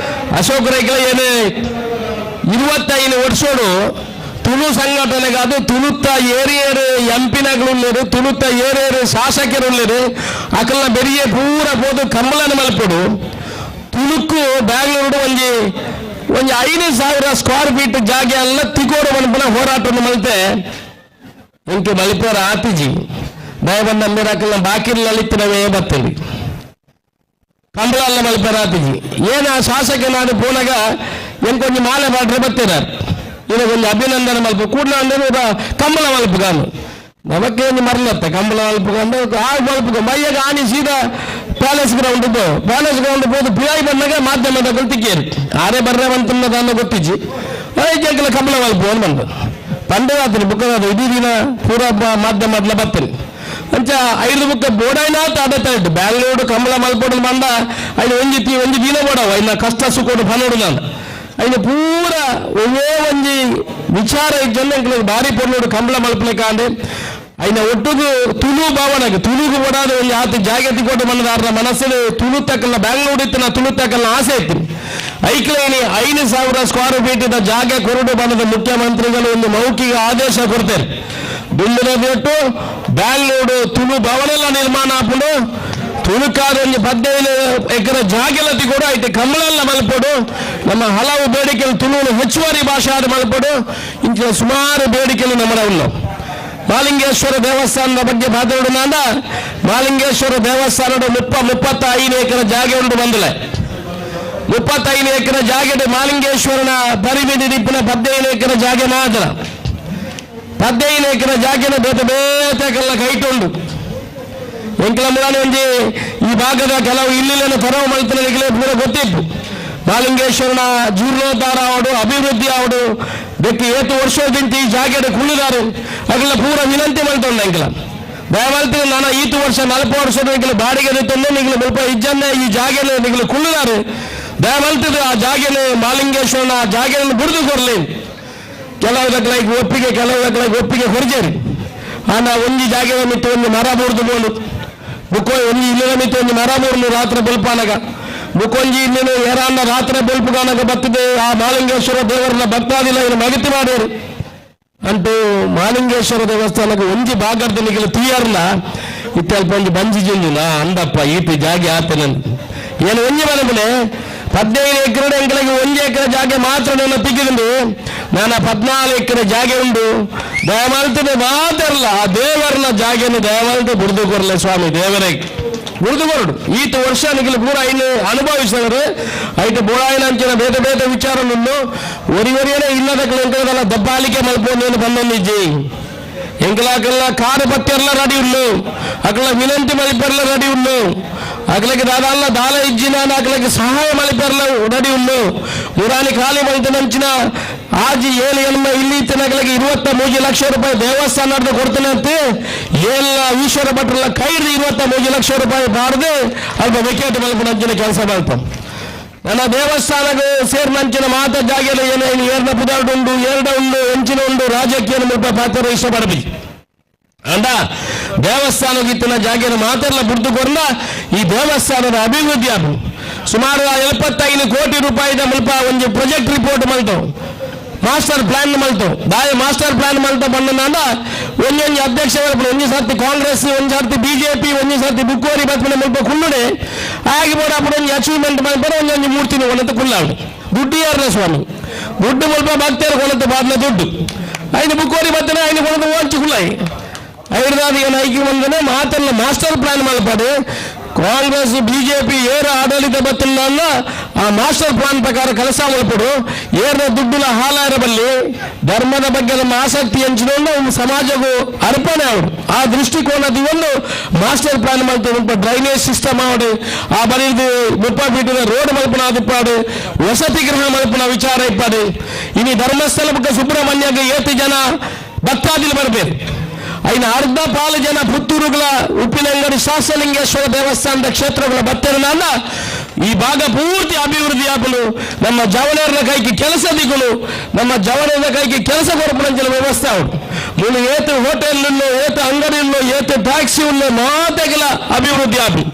ಅಶೋಕ್ ರೈಕಲ ಏನೇ 25 ವರ್ಷೋಡು ತುಳು ಸಂಘಟನೆಗಾದು ತುಳುತ್ತ ಏರಿಯರು ಎಂಪಿನಗಳುಳ್ಳೇರು ತುಳುತ್ತ ಏರಿಯರು ಶಾಸಕರುಳ್ಳೇರು ಅಕಲ್ನ ಬೆರಿಯೇ ಪೂರ ಪೋದು ಕಂಬಳನ ಮಲ್ಪಡು. ತುಳುಕು ಬ್ಯಾಂಗ್ಳೂರು ಒಂಜಿ ಒಂಜಿ 5,000 ಸ್ಕ್ವೇರ್ ಫೀಟ್ ಜಾಗೆ ಎಲ್ಲ ತಿಕೋಡು ಮನ್ಪನ ಹೋರಾಟವನ್ನು ಮಲ್ತೆ ಇಂಕೆ ಮಲ್ಪೇರ ಆತಿಜಿ ದಯಬಂದ ಮೇರಾಕಲ್ನ ಬಾಕಿರ್ಲಲ್ಲಿತ್ತಿನವೇ ಬರ್ತೇನೆ ಕಂಬಳ ಅಲ್ಲ ಮಲ್ಪೇರ ಆತಿಜಿ. ಏನ ಶಾಸಕನಾದ ಪೋನಾಗ ಎಂಕೊಂಜಿ ಮಾಲೆ ಪಾಡ್ರೆ ಬತ್ತೀರ ಇದಕ್ಕೊಂದು ಅಭಿನಂದನೆ ಮಲ್ಪ ಕೂಡಲೇ ಅಂದ್ರೆ ಕಂಬಳ ಮಲ್ಪುಗಾನು ನಮಕ್ಕೆ ಒಂದು ಮರಲತ್ತೆ ಕಂಬಳ ಮಲ್ಪುಗಂಡು ಆ ಮಲ್ಪುಗ ಮೈಯಾಗ ಆನಿ ಸೀದಾ ಪ್ಯಾಲೇಸ್ ಗ್ರೌಂಡ್ ಇದ್ದು ಪ್ಯಾಲೇಸ್ ಗ್ರೌಂಡ್ ಹೋದು ಪಿಐ ಬಂದಾಗ ಮಾಧ್ಯಮದ ತಿಕ್ಕೇರು ಆರೇ ಬರ್ರೆ ಬಂತನ್ನದನ್ನು ಗೊತ್ತಿಜ್ಜಿ ಐದು ಕಂಬಳ ಮಲ್ಪು ಅಂತ ಬಂದು ಪಂಡವಾತೀನಿ ಬುಕ್ಕದ ಇಡೀ ದಿನ ಪೂರ ಮಾಧ್ಯಮದ ಬರ್ತೀನಿ. ಅಂಚ 5 ಬುಕ್ಕ ಬೋಡೈನ ತಾಡತ್ತ ಇಟ್ಟು ಬ್ಯಾಂಗ್ಳೂರು ಕಂಬಳ ಮಲ್ಪೋಡು ಬಂದ ಐದು ಒಂಜಿ ಒಂಜಿ ದಿನ ಬೋಡವ ಇನ್ನ ಕಷ್ಟ ಸುಖೋಡು ಫಲೋಡು ನಾನು ಐದು ಪೂರ ಒವ್ವೇ ಒಂಜಿ ವಿಚಾರ ಇಜ್ಜಂದೆ ಭಾರಿ ಪೊರ್ಲೋಡು ಕಂಬಳ ಮಲ್ಪಲಿಕ್ಕಾಂಡೆ ಐನ ಒಟ್ಟುಗು ತುಳು ಭಾವನೆಗೆ ತುಳುಗು ಬೋಡಾದ ಒಂಜಿ ಆತ ಜಾಗತಿ ಕೊಟ್ಟು ಬಂದದಾರನ ಮನಸ್ಸಲ್ಲಿ ತುಳು ತಕ್ಕಲ್ಲ ಬ್ಯಾಂಗ್ಳೂರು ಇತ್ತು ನಾ ತುಳು ತಕ್ಕಲ್ಲ ಆಸೆ ಇತ್ತು. ಐಕ್ಲೈನಿ 5,000 ಸ್ಕ್ವೇರ್ ಫೀಟ್ ಜಾಗ ಕೊರಡು ಬಂದದ ಮುಖ್ಯಮಂತ್ರಿಗಳು ಒಂದು ಮೌಖಿಕ ಆದೇಶ ಕೊಡ್ತಾರೆ. ದುಂಬಿನ ಬಿಟ್ಟು ಬ್ಯಾಂಗ್ಳೂರು ತುಳು ಭವನ ನಿರ್ಮಾಣ ಹಾಕೊಂಡು ತುಳುಕಾದ ಒಂದು 15 ಎಕರೆ ಜಾಗೆಲ್ಲ ತಿಕೊಡು ಐತೆ ಕಂಬಳೆಲ್ಲ ಮಲ್ಪಡು ನಮ್ಮ ಹಲವು ಬೇಡಿಕೆಗಳು ತುಳುವನ್ನು ಹೆಚ್ಚುವರಿ ಭಾಷೆ ಆದ ಮಲ್ಪಡು ಇಂಥ ಸುಮಾರು ಬೇಡಿಕೆಗಳು ನಮ್ಮ ಉಳ್ಳು. ಮಾಲಿಂಗೇಶ್ವರ ದೇವಸ್ಥಾನದ ಬಗ್ಗೆ ಮಾತಾಡೋಣ. ಮಾಲಿಂಗೇಶ್ವರ ದೇವಸ್ಥಾನದ 35 ಎಕರೆ ಜಾಗೆ ಉಂಟು ಬಂದಲೆ. 35 ಎಕರೆ ಜಾಗೆಡ್ ಮಾಲಿಂಗೇಶ್ವರನ ಪರಿಮಿತಿ ದಿಪ್ಪುನ 15 ಎಕರೆ ಜಾಗೆ ಮಾತ್ರ 15 ಎಕರೆ ಜಾಗೆನ ಬೇತೆ ಬೇತೆ ಕಲ್ಲ ಕೈಟುಂಡು. ಎಂಕಲ ಮುರಾನಿ ಒಂಜಿ ಈ ಭಾಗದ ಕೆಲವು ಇಲ್ಲಿನ ತೆರವು ಮಲ್ತಿನ ಪೂರ ಗೊತ್ತಿತ್ತು. ಮಾಲಿಂಗೇಶ್ವರನ ಜೀರ್ಣೋದ್ಧಾರ ಆವಡು, ಅಭಿವೃದ್ಧಿ ಆವಡು ಬೆಕ್ಕು ಏತು ವರ್ಷದಿಂತ ಈ ಜಾಗೆಡ್ ಕುಳ್ಳುದಾರು ಅಗಲ ಪೂರ ವಿನಂತಿ ಮಲ್ತೊಂಡು ಎಂಕಲ ದಯಮಲ್ತಿ ನಾನು ಈತು ವರ್ಷ 40 ವರ್ಷದ ಎಂಕಲ ಬಾಡಿಗೆ ತಂದು ನಿಂಗಲ ಮುಲ್ಪ ಇಜ್ಜನ್ನೆ ಈ ಜಾಗೆನ ನಿಂಗಲ ಕುಳ್ಳುದಾರು ದಯಮಲ್ತಿದ್ದು ಆ ಜಾಗೆನ ಮಾಲಿಂಗೇಶ್ವರನ ಆ ಜಾಗೆಯನ್ನು ಬುಡಿದು ಕೊರಲಿ. ಕೆಲವು ದಕ್ಕಲಾಗಿ ಒಪ್ಪಿಗೆ, ಕೆಲವು ದಕ್ಕಲಾಗಿ ಒಪ್ಪಿಗೆ ಕೊರಜೇರಿ. ಆನ ಒಂಜಿ ಜಾಗೆದ ಮಿತ್ತು ಒಂಜಿ ಮರ ಬೂರ್ದು ಬೋಲು ಬುಕ್ಕೊ ಒಂಜಿ ಇಲ್ಲದ ಮಿತ್ತು ಒಂಜಿ ಮರ ಬೂರ್ಲು ರಾತ್ರಿ ಬೊಲ್ಪಾನಗ ಬುಕ್ಕೊಂಜಿ ಇನ್ನೇನು ಏರಾನ್ನ ರಾತ್ರಿ ಬೊಲ್ಪುಗಾನಗ ಬತ್ತದೆ ಆ ಮಾಲಿಂಗೇಶ್ವರ ದೇವರನ್ನ ಭಕ್ತಾದಿಲ್ಲ ಇನ್ನು ಮಗತಿ ಮಾಡೋರು ಅಂತೂ ಮಾಲಿಂಗೇಶ್ವರ ದೇವಸ್ಥಾನಕ್ಕೆ ಒಂಜಿ ಭಾಗದ ನಿಗಲು ತೀಯರ್ಲ ಇತ್ತಲ್ಪ ಒಂಜಿ ಬಂಜಿ ಜಿಂಜುನ ಅಂದಪ್ಪ ಈತಿ ಜಾಗೆ ಆತನ ಏನು ಒಂಜಿ ಮನಪುನೆ 15 ಎಕರೆ ಎಂಕಲಿಗೆ 1 ಎಕರೆ ಜಾಗೆ ಮಾತ್ರ ನನ್ನ ತಿಕ್ಕಿದುಂಡು. ನಾನು 14 ಎಕರೆ ಜಾಗೆ ಉಂಡು. ದಯಮಾಲ್ತದೆ ಮಾತ್ರಲ್ಲ ಆ ದೇವರನ್ನ ಜಾಗೆಯನ್ನು ದಯಮಾಲ್ತ ಬುಡ್ದು ಕೊರಲೆ ಸ್ವಾಮಿ ದೇವರೇ ಬುಡ್ದು ಕೊರಡು. ಈತ ವರ್ಷ ನಿಗಲು ಪೂರ ಇನ್ನು ಅನುಭವಿಸಿದರೆ ಐತೆ ಬೋಳಾಯಿನ ಅಂಚಿನ ಬೇತೆ ಬೇತೆ ವಿಚಾರ ನುಂಡು ಒರಿ ಒರಿಯೇ ಇಲ್ಲದ ಎಂಕಲದಲ್ಲ ದಬ್ಬಾಲಿಕೆ ಮಲ್ಪೋನೇನು ಬಂದೊಂದಿಜ್ಜಿ. ಎಂಕಲಾಕಲ್ಲ ಕಾರು ಪತ್ತೆಲ್ಲ ರೆಡಿ ಉಳ್ಳು, ಅಕಲ ವಿನಂತಿ ಮಲಿಪೆರ್ಲ ರೆಡಿ ಉಳ್ಳು, ಅಕಲಕ್ಕೆ ದಾದಾಲ್ಲ ದಾಲ ಇಜ್ಜಿನ ಅಕಲಕ್ಕೆ ಸಹಾಯ ಮಲಿಪೆರ್ಲ ರೆಡಿ ಉಳ್ಳು. ಮುರಾನಿ ಖಾಲಿ ಮಲ್ತನಂಚಿನ ಆಜಿ 7 ಎನ್ಮ ಇಲ್ಲಿ ಇತ್ತಿನ 23 ಲಕ್ಷ ರೂಪಾಯಿ ದೇವಸ್ಥಾನ ಕೊಡ್ತೇನೆ ಅಂತ ಎಲ್ಲ ಈಶ್ವರ ಭಟ್ರಲ್ಲ ಕೈದು 23 ಲಕ್ಷ ರೂಪಾಯಿ ಬಾರದೆ ಅಲ್ಪ ವಿಕೆಟ್ ಮಲ್ಪನಂಚಿನ ಕೆಲಸ ಮಾಡ್ತಾನೆ. ನನ್ನ ದೇವಸ್ಥಾನಕ್ಕೆ ಸೇರಿನಂಚಿನ ಮಾತ ಜಾಗೆಲ್ಲ ಏನೇನು ಏರ್ನ ಪುದಾರ್ಡುಂಡು ಎರಡ ಉಂಡು ಎಂಚಿನ ಉಂಡು ರಾಜಕೀಯ ಮುಲ್ಪ ಪಾತ್ರ ಇಷ್ಟಪಡಬೇಕು ಅಂಡ ದೇವಸ್ಥಾನಕ್ಕಿತ್ತಿನ ಜಾಗೆಯನ್ನು ಮಾತೆಲ್ಲ ಬುಡ್ದು ಕೊರ್ನ ಈ ದೇವಸ್ಥಾನದ ಅಭಿವೃದ್ಧಿ ಆಪು. ಸುಮಾರು 75 ಕೋಟಿ ರೂಪಾಯಿದ ಮುಲ್ಪ ಒಂದು ಪ್ರಾಜೆಕ್ಟ್ ರಿಪೋರ್ಟ್ ಮಲ್ತವು, ಮಾಸ್ಟರ್ ಪ್ಲಾನ್ ಮಲ್ತವು. ದಾಯ ಮಾಸ್ಟರ್ ಪ್ಲಾನ್ ಮಲ್ತ ಬಂದ ಒಂದೊಂದು ಅಧ್ಯಕ್ಷ ಒಂಜಿ ಸರ್ತಿ ಕಾಂಗ್ರೆಸ್, ಒಂಜಿ ಸರ್ತಿ ಬಿಜೆಪಿ, ಒಂಜಿ ಸರ್ತಿ ಬುಕ್ಕೋರಿ ಬತ್ಮನೆ ಮುಲ್ಪ ಕುಳ್ಳುಡೆ ಆಗಿ ಬೋಡ ಅప్పుడు ಒಂಜಿ ಅಚೀವ್ಮೆಂಟ್ ಮಲ್ಪರೆ ಒಂದೊಂದು ಮೂರ್ತಿನ ಕೊನತ್ತು ಕುಲ್ಲಾಡು. ದುಡ್ಡು ಯಾರನ ಸ್ವಾಮಿ ದುಡ್ಡು ಮುಲ್ಪ ಭಕ್ತರು ಕೊನತ್ತು ಬಾದ್ನ ದುಡ್ಡು ಐದು ಬುಕ್ಕೋರಿ ಬತ್ತನೆ ಐದು ಕೊನತ್ತು ಓಂಚಿ ಕುಲ್ಲಾಯಿ ಐದಾದ ಏನು ಐಕ್ಯ ಬಂದನೆ ಮಾತಲ್ಲ ಮಾಸ್ಟರ್ ಪ್ಲಾನ್ ಮಲ್ಪಡು. ಕಾಂಗ್ರೆಸ್ ಬಿಜೆಪಿ ಏರ ಆಡಳಿತ ಬತ್ತಿಲ್ಲ ಆ ಮಾಸ್ಟರ್ ಪ್ಲಾನ್ ಪ್ರಕಾರ ಕೆಲಸ ಮಲ್ಪಡು. ಏರ ದುಡ್ಡುಲ ಹಾಲಾರಬಲ್ಲಿ ಧರ್ಮದ ಬಗ್ಗೆ ನಮ್ಮ ಆಸಕ್ತಿ ಹಂಚಿಕೊಂಡು ಸಮಾಜಕ್ಕೂ ಅರ್ಪಣೆ ಅವರು ಆ ದೃಷ್ಟಿಕೋನದ ಒಂದು ಮಾಸ್ಟರ್ ಪ್ಲಾನ್ ಮಲ್ತು. ಡ್ರೈನೇಜ್ ಸಿಸ್ಟಮ್ ಆವಡು, ಆ ಬರೀದು 30 ಫೀಟಿನ ರೋಡ್ ಮಲ್ಪನ ಅದಿಪ್ಪಾಡು, ವಸತಿ ಗೃಹ ಮಲ್ಪನ ವಿಚಾರ ಇಪ್ಪಾಡು. ಇನಿ ಧರ್ಮಸ್ಥಳ ಬುಕ್ಕ ಸುಬ್ರಹ್ಮಣ್ಯಕ್ಕೆ ಏತು ಜನ ಭಕ್ತಾದಿಲು ಬರಬೇಕು. ಐನ ಅರ್ಧ ಪಾಲು ಜನ ಪುತ್ತೂರುಗಳ ಉಪ್ಪಿನಂಗಡಿ ಶಾಸಲಿಂಗೇಶ್ವರ ದೇವಸ್ಥಾನದ ಕ್ಷೇತ್ರಗಳ ಬತ್ತಿರನ ಈ ಭಾಗ ಪೂರ್ತಿ ಅಭಿವೃದ್ಧಿ ಆಗಲು ನಮ್ಮ ಜವನರ ಕೈಗೆ ಕೆಲಸ ದಿಗಳು, ನಮ್ಮ ಜವನರ ಕೈಗೆ ಕೆಲಸ ಕೊರಪುನಂಚಿನ ವ್ಯವಸ್ಥೆ ಅವರು ಮೂಲು ಏತು ಹೋಟೆಲ್ ಏತು ಅಂಗಡಿ ಏತು ಟ್ಯಾಕ್ಸಿ ಉಳ್ಳು ಮಾತೆಗೆಲ್ಲ ಅಭಿವೃದ್ಧಿ ಆಗಲಿ.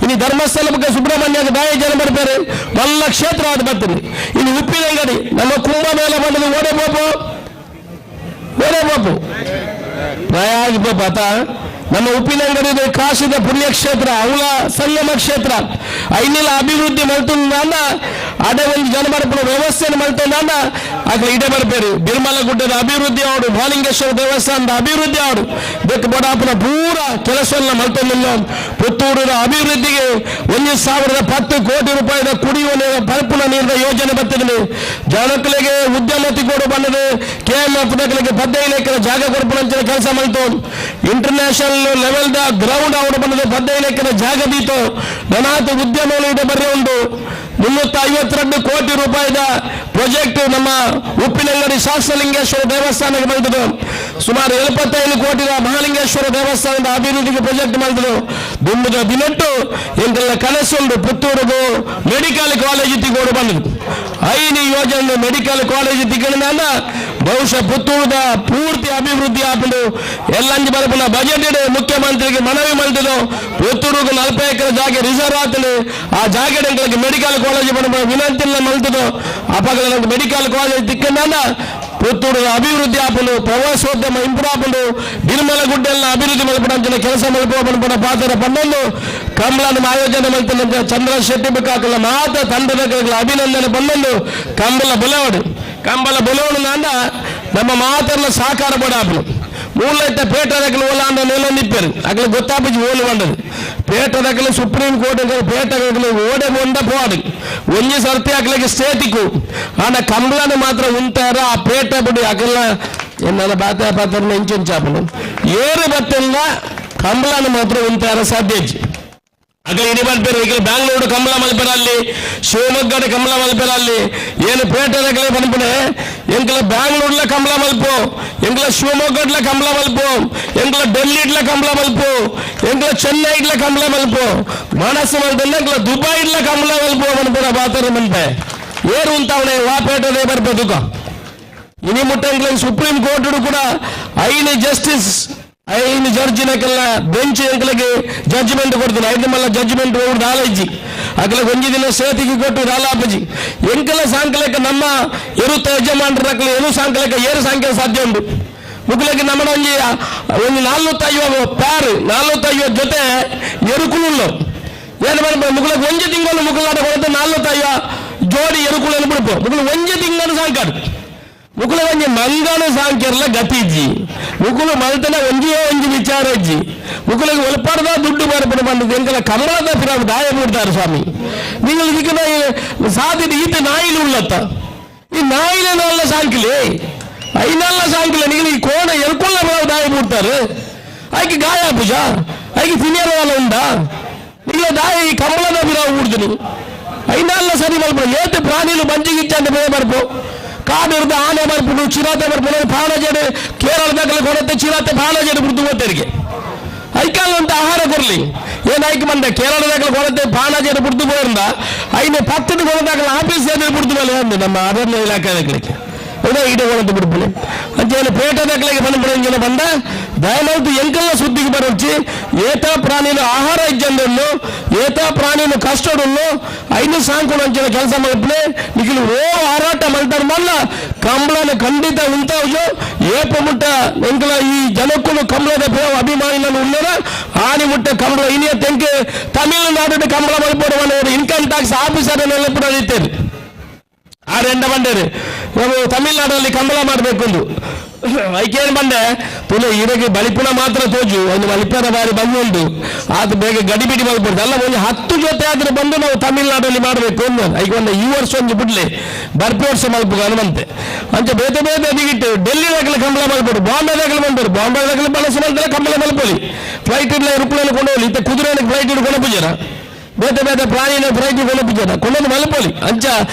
ಇನ್ನು ಧರ್ಮಸ್ಥಳ ಬಗ್ಗೆ ಸುಬ್ರಹ್ಮಣ್ಯಕ್ಕೆ ದಾಯ ಜನ ಬರ್ತಾರೆ, ಮಲ್ಲ ಕ್ಷೇತ್ರ ಅದು ಬರ್ತಾರೆ. ಇನ್ನು ಉಪ್ಪಿನಂಗಡಿ ನಮ್ಮ ಕುಂಭಮೇಳ ಬಂದದ್ದು ಓಡೆ ಬೋಪು ಓಡೆ ಬೋಪು ಪ್ರಯಾಗ್ ಬೋಪ ನಮ್ಮ ಉಪ್ಪಿನಂಗಡಿ ಕಾಶಿದ ಪುಣ್ಯಕ್ಷೇತ್ರ ಅವಳ ಸಂಗಮ ಕ್ಷೇತ್ರ ಐನೆಲ್ಲ ಅಭಿವೃದ್ಧಿ ಮಲ್ತುಂದ ಅದೇ ಒಂದು ಜನಬರಪುನ ವ್ಯವಸ್ಥೆಯನ್ನು ಮಲ್ತುಂದ ಅక్కడ ಇಡೆ ಬರ್ಬೇರು. ಬಿರ್ಮಲ ಗುಡ್ಡದ ಅಭಿವೃದ್ಧಿ ಅವಡು, ಮಾಲಿಂಗೇಶ್ವರ ದೇವಸ್ಥಾನದ ಅಭಿವೃದ್ಧಿ ಅವಡು, ಬೆಕ್ಕ ಬಡಾಪುನ ಪೂರ ಕೆಲಸವನ್ನ ಮಲ್ತೊಂದಿಲ್ಲ. ಪುತ್ತೂರಿನ ಅಭಿವೃದ್ಧಿಗೆ 1010 ಕೋಟಿ ರೂಪಾಯಿದ ಕುಡಿಯುವ ನೀರು ಪಲ್ಪುನ ನೀರಿನ ಯೋಜನೆ ಬರ್ತದೆ. ಜನಕ್ಕಳಿಗೆ ಉದ್ಯಮತಿ ಕೂಡ ಬಂದದೆ. ಕೆಎಂಎಫ್ ನಕಲಿಗೆ 15 ಎಕರೆ ಜಾಗ ಕೊರಪುನಂಚಿನ ಕೆಲಸ ಮಲ್ತು. ಇಂಟರ್ನ್ಯಾಷನಲ್ ಲೆವೆಲ್ the ground ಅವರು ಬಂದದೆ 15 ಎಕರೆ ಜಾಗ ದೀತು. ನನಾತ ಉದ್ಯಮಗಳು ಇದೆ ಬರ್ರೆ ಉಂಟು. 352 ಕೋಟಿ ರೂಪಾಯಿದ ಪ್ರಾಜೆಕ್ಟ್ ನಮ್ಮ ಉಪ್ಪಿನಂಗಡಿ ಶಾಸ್ತ್ರಲಿಂಗೇಶ್ವರ ದೇವಸ್ಥಾನಕ್ಕೆ ಬಂದಿದ್ದು. ಸುಮಾರು 75 ಕೋಟಿಯ ಮಹಾಲಿಂಗೇಶ್ವರ ದೇವಸ್ಥಾನದ ಅಭಿವೃದ್ಧಿಗೆ ಪ್ರಾಜೆಕ್ಟ್ ಮಾಡಿದ್ರು. ದುಂಬುದ ದಿನಟ್ಟು ಎಂತೆಲ್ಲ ಕನಸುಂಡು ಪುತ್ತೂರುಗು ಮೆಡಿಕಲ್ ಕಾಲೇಜ್ ತಿಗೋಡು ಬಂದಿದ್ದು. 5 ಯೋಜನೆ ಮೆಡಿಕಲ್ ಕಾಲೇಜ್ ತಿಕ್ಕಳಿಂದ ಬಹುಶಃ ಪುತ್ತೂರದ ಪೂರ್ತಿ ಅಭಿವೃದ್ಧಿ ಆಪುಂಡು. ಎಲ್ಲಂಜಿ ಬರಪುನ ಬಜೆಟ್ ಮುಖ್ಯಮಂತ್ರಿಗೆ ಮನವಿ ಮಾಡಿದ್ರು. ಪುತ್ತೂರುಗು 40 ಎಕರೆ ಜಾಗೆ ರಿಸರ್ವ್ ಆತಲು ಆ ಜಾಗೆ ಮೆಡಿಕಲ್ ಕಾಲೇಜ್ ಬರುವ ವಿನಂತಿ ಮಲ್ತದು. ಅಪಗಲ ಮೆಡಿಕಲ್ ಕಾಲೇಜ್ ತಿಕ್ಕಂದ ಪುತ್ತೂರು ಅಭಿವೃದ್ಧಿ ಆಪುಂಡು, ಪ್ರವಾಸೋದ್ಯಮ ಇಂಪ್ರೂವ್ ಆಪುಂಡು, ನಿರ್ಮಲ ಗುಡ್ಡೆಲ್ಲ ಅಭಿವೃದ್ಧಿ ಮಲ್ಪುನಂಚಿನ ಕೆಲಸ ಮಲ್ಪುವ ಪಾತ್ರ ಪಂಡೊಂದು ಕಂಬಳನ ಆಯೋಜನೆ ಮಲ್ತನಂತ ಚಂದ್ರ ಶೆಟ್ಟಿ ಬೇಕಾಕಲ್ಲ ಮಾತ ತಂಡದ ಅಭಿನಂದನೆ ಬಂದೊಂದು ಕಂಬಳ ಬುಲವಡು ಕಂಬಳ ಬುಲವಡು ನಾಂದ ನಮ್ಮ ಮಾತೆಲ್ಲ ಸಹಕಾರ ಬೋಡಾಪುನು. ಮೂಲೈತ ಪೇಟದಕಲು ಓಲ ಅಂಡ ನೆಲೊಂದಿಪ್ಪರು ಅಗಲ ಗೊತ್ತಾಪಿಜಿ ಓಲು ಬಂದದು ಪೇಟದಕಲು ಸುಪ್ರೀಂ ಕೋರ್ಟ್ ಪೇಟದಕಲು ಓಡೆ ಬಂದ ಪೋಡು ಒಂಜಿ ಸರ್ತಿ ಅಗಲಿಗೆ ಸ್ಟೇಟಿಕ್ಕು ಆಂಡ ಕಂಬಳನ ಮಾತ್ರ ಉಂತಾರ ಆ ಪೇಟ ಬಿಡಿ ಅಗಲ ಎನ್ನೆಲ್ಲ ಬಾತೆ ಪಾತ್ರ ಇಂಚಿಂಚಾಪನು ಏರು ಬತ್ತೆಲ್ಲ ಕಂಬಳನ ಮಾತ್ರ ಉಂತಾರ ಸಾಧ್ಯ ಅಗಲ ಇಡೀ ಬರ್ಪೇರು ಈಗ ಬ್ಯಾಂಗ್ಳೂರು ಕಂಬಳ ಮಲ್ಪೆರಲ್ಲಿ ಶಿವಮೊಗ್ಗದ ಕಂಬಳ ಮಲ್ಪೆರಲ್ಲಿ ಏನು ಪೇಟೆದಕಲೆ ಪನ್ಪುನೆ ಎಂಕಲ ಬ್ಯಾಂಗ್ಳೂರ್ಲ ಕಂಬಳ ಮಲ್ಪು ಎಂಕಲ ಶಿವಮೊಗ್ಗಡ್ಲ ಕಂಬಳ ಮಲ್ಪು ಎಂಕಲ ಡೆಲ್ಲಿಡ್ಲ ಕಂಬಳ ಮಲ್ಪು ಎಂಕಲ ಚೆನ್ನೈಡ್ಲ ಕಂಬಳ ಮಲ್ಪು ಮನಸ್ಸು ಮಲ್ತಲ್ಲ ಎಂಕಲ ದುಬೈಡ್ಲ ಕಂಬಳ ಮಲ್ಪು ಪನ್ಪುನ ಬಾತರ ಮನ್ಪೆ ಏರು ಉಂತಾವಣೆ ವಾ ಪೇಟೆದೇ ಬರ್ಪೆ ಇನಿ ಮುಟ್ಟ ಎಂಕಲ ಸುಪ್ರೀಂ ಕೋರ್ಟ್ ಕೂಡ ಐನು ಜಸ್ಟಿಸ್ ಐನು ಜಡ್ಜಿನಕ್ಕೆಲ್ಲ ಬೆಂಚ್ ಎಂಕಲಿಗೆ ಜಡ್ಜ್ಮೆಂಟ್ ಕೊಡ್ತೀನಿ ಐದು ಮಲ್ಲ ಜಡ್ಜ್ಮೆಂಟ್ ಹೋಗಿ ದಾಲಜ್ಜಿ ಅಗಲ ಒಂಜಿ ದಿನ ಸೇತಿಗೆ ಕೊಟ್ಟು ದಾಲಾಪಜಿ ಎಂಕಲ ಸಾಂಕಲಕ್ಕೆ ನಮ್ಮ ಎರುತ್ತ ಯಜಮಾನರಕಲ ಎರು ಸಾಂಕಲಕ್ಕೆ ಏರು ಸಾಂಖ್ಯ ಸಾಧ್ಯ ಉಂಟು ಮುಗ್ಲಕ್ಕೆ ನಮ್ಮ ಒಂಜಿ ಒಂದು 450 ಪ್ಯಾರ್ 450 ಜೊತೆ ಎರುಕುಲು ಏನು ಮಾಡ್ಬೋದು ಮುಗ್ಲಕ್ಕೆ ಒಂಜಿ ತಿಂಗಳು ಮುಗುಲಾಟ ಕೊಡುತ್ತೆ 450 ಜೋಡಿ ಎರುಕುలను ಬಿಡ್ಪೋ ಮುಗುಲು ಒಂಜಿ ತಿಂಗಳು ಸಾಂಕಾಡು ಮುಕುಲ ಒಂಜಿ ಮಂಗನ ಸಾಂಕ್ಯರ್ಲ ಗತಿಜ್ಜಿ ಮುಕುಲು ಮಲ್ತನ ಒಂಜಿಯೋ ಒಂಜಿ ವಿಚಾರ ಇಜ್ಜಿ ಮುಕುಲಿಗೆ ಒಲ್ಪಾಡ್ದ ದುಡ್ಡು ಬರ್ಪಡೆ ಬಂದದ್ದು ಎಂಕಲ ಕಮಲದ ಪಿರಾವು ದಾಯ ಬಿಡ್ತಾರೆ ಸ್ವಾಮಿ ನೀವು ಇದಕ್ಕೆ ಸಾಧ್ಯತೆ ಈತ ನಾಯಿಲು ಉಳ್ಳತ್ತ ಈ ನಾಯಿಲೆಲ್ಲ ಸಾಂಕಿಲಿ ಐನಲ್ಲ ಸಾಂಕಿಲ್ಲ ನೀವು ಈ ಕೋಣ ಎಲ್ಕೊಳ್ಳ ಬಿರಾವು ದಾಯ ಬಿಡ್ತಾರೆ ಆಯ್ಕೆ ಗಾಯ ಪೂಜಾ ಆಯ್ಕೆ ತಿನ್ನಿಯರ ಉಂಡಾ ಇಲ್ಲ ದಾಯ ಈ ಕಮಲದ ಬಿರಾವು ಬಿಡ್ತೀನಿ ಐನಲ್ಲ ಸರಿ ಮಲ್ಪ ಏತು ಪ್ರಾಣಿಲು ಬಂಜಿಗಿಚ್ಚಂತ ಬೇರೆ ಬರ್ಪು ಕಾಡಿರ್ದ ಆನೆ ಬರ್ಪುಡು ಚಿರತೆ ಬರ್ಪುಡು ಪಾಣಜಡೆ ಕೇರಳದಾಗಲಿ ಕೊಡತ್ತೆ ಚಿರತೆ ಪಾಣಜಡೆ ಬಿಡ್ತು ಓದ್ತರಿಗೆ ಐಕಾಲ್ ಅಂತ ಆಹಾರ ಕೊರ್ಲಿ ಏನಾಯ್ಕೆ ಬಂದ ಕೇರಳದಾಗಲಿ ಕೊಡತ್ತೆ ಪಾಣಜಡೆ ಬಿಡ್ತು ಬೋರ್ದ ಐನೆ ಪತ್ತದ ಕೊಡದಾಗಲ ಆಫೀಸ್ ಎದುರು ಬಿಡ್ತು ಮೇಲೆ ಅಂದು ನಮ್ಮ ಅರಣ್ಯ ಇಲಾಖೆ ಇದೇ ಇಡೇ ಕೊಡತ್ತೆ ಬಿಡ್ಪುಲಿ ಅಂಚೇನು ಪೇಟೆದಾಗಲಿಗೆ ಬಂದ ಬಂದ ದಯಮಾಡಿ ಎಂಕಲ್ಲ ಸುದ್ದಿಗೆ ಬರೊಚ್ಚಿ ಏತ ಪ್ರಾಣಿನ ಆಹಾರ ಇಜ್ಜಂದನ್ನು ಏತ ಪ್ರಾಣಿನ ಕಷ್ಟಡುನ್ನು ಐದು ಸಾಂಕುಡು ಅಂಚಿನ ಕೆಲಸ ಮಲ್ಪಲೆ ನಿಖಿಲ್ ಓ ಹಾರಾಟ ಮಲ್ತಾರ ಮಲ್ಲ ಕಂಬಳನ ಖಂಡಿತ ಉಂತಾವ್ಜು ಏಪ ಮುಟ್ಟ ಎಂಕಲ ಈ ಜನಕ್ಕೂ ಕಂಬಳದ ಅಭಿಮಾನಿలను ಉಳ್ಳರ ಆನಿ ಮುಟ್ಟ ಕಂಬಳ ಇನಿಯ ತೆಂಕೆ ತಮಿಳುನಾಡು ಕಂಬಳ ಮಲ್ಪಡುವ ಇನ್ಕಮ್ ಟ್ಯಾಕ್ಸ್ ಆಫೀಸರ್ ಕೂಡ ಇರ್ತೇನೆ ಆ ರೆಂಡ ಬಂಡೇರು ನಾವು ತಮಿಳುನಾಡಲ್ಲಿ ಕಂಬಳ ಮಾಡಬೇಕು ಒಂದು ಐಕೇನು ಬಂಡೆ ತುಲೆ ಇರಗೆ ಬಲಿಪುಣ ಮಾತ್ರ ತೋಜು ಒಂದು ಬಲಿಪುಣ ಬಾರಿ ಬಂದುಂಟು ಅದು ಬೇಗ ಗಡಿಬಿಡಿ ಮಲ್ಪಡ್ತು ಅಲ್ಲ ಒಂದು 10 ಜೊತೆ ಆದ್ರೆ ಬಂದು ನಾವು ತಮಿಳುನಾಡಲ್ಲಿ ಮಾಡಬೇಕು ಒಂದು ಐಕೆ ಒಂದು ಈ ವರ್ಷ ಒಂದು ಬಿಡ್ಲಿ ಬರ್ಪಿ ವರ್ಷ ಮಲ್ಪು ಹನುಮಂತೆ ಅಂಚೆ ಬೇತೆ ಬೇತೆ ಅದಿಗಿಟ್ಟು ಡೆಲ್ಲಿ ದಾಖಲೆ ಕಂಬಳ ಮಲ್ಪಡು ಬಾಂಬೆ ದಾಖಲೆ ಬಂದರು ಬಾಂಬೆ ದಾಖಲೆ ಬಳಸಿ ಮಲ್ತಲ್ಲ ಕಂಬಳ ಮಲ್ಪಲಿ ಫ್ಲೈಟ್ ಇಡ್ಲ ಏರೋಪ್ಲೇನ್ ಕೊಂಡು ಹೋಗಿ ಇತ್ತ ಕುದುರೆ ಫ್ಲೈಟ್ ಇಡ್ಕೊಂಡು ಪೂಜಾರ ಬೇತೆ ಬೇತೆ ಪ್ರಾಣಿನ ಫ್ಲೈಟ್ ಕೊಂಡು ಪೂಜಾರ ಕೊಂಡೊಂದು ಮಲ್ಪಲಿ ಅಂಚ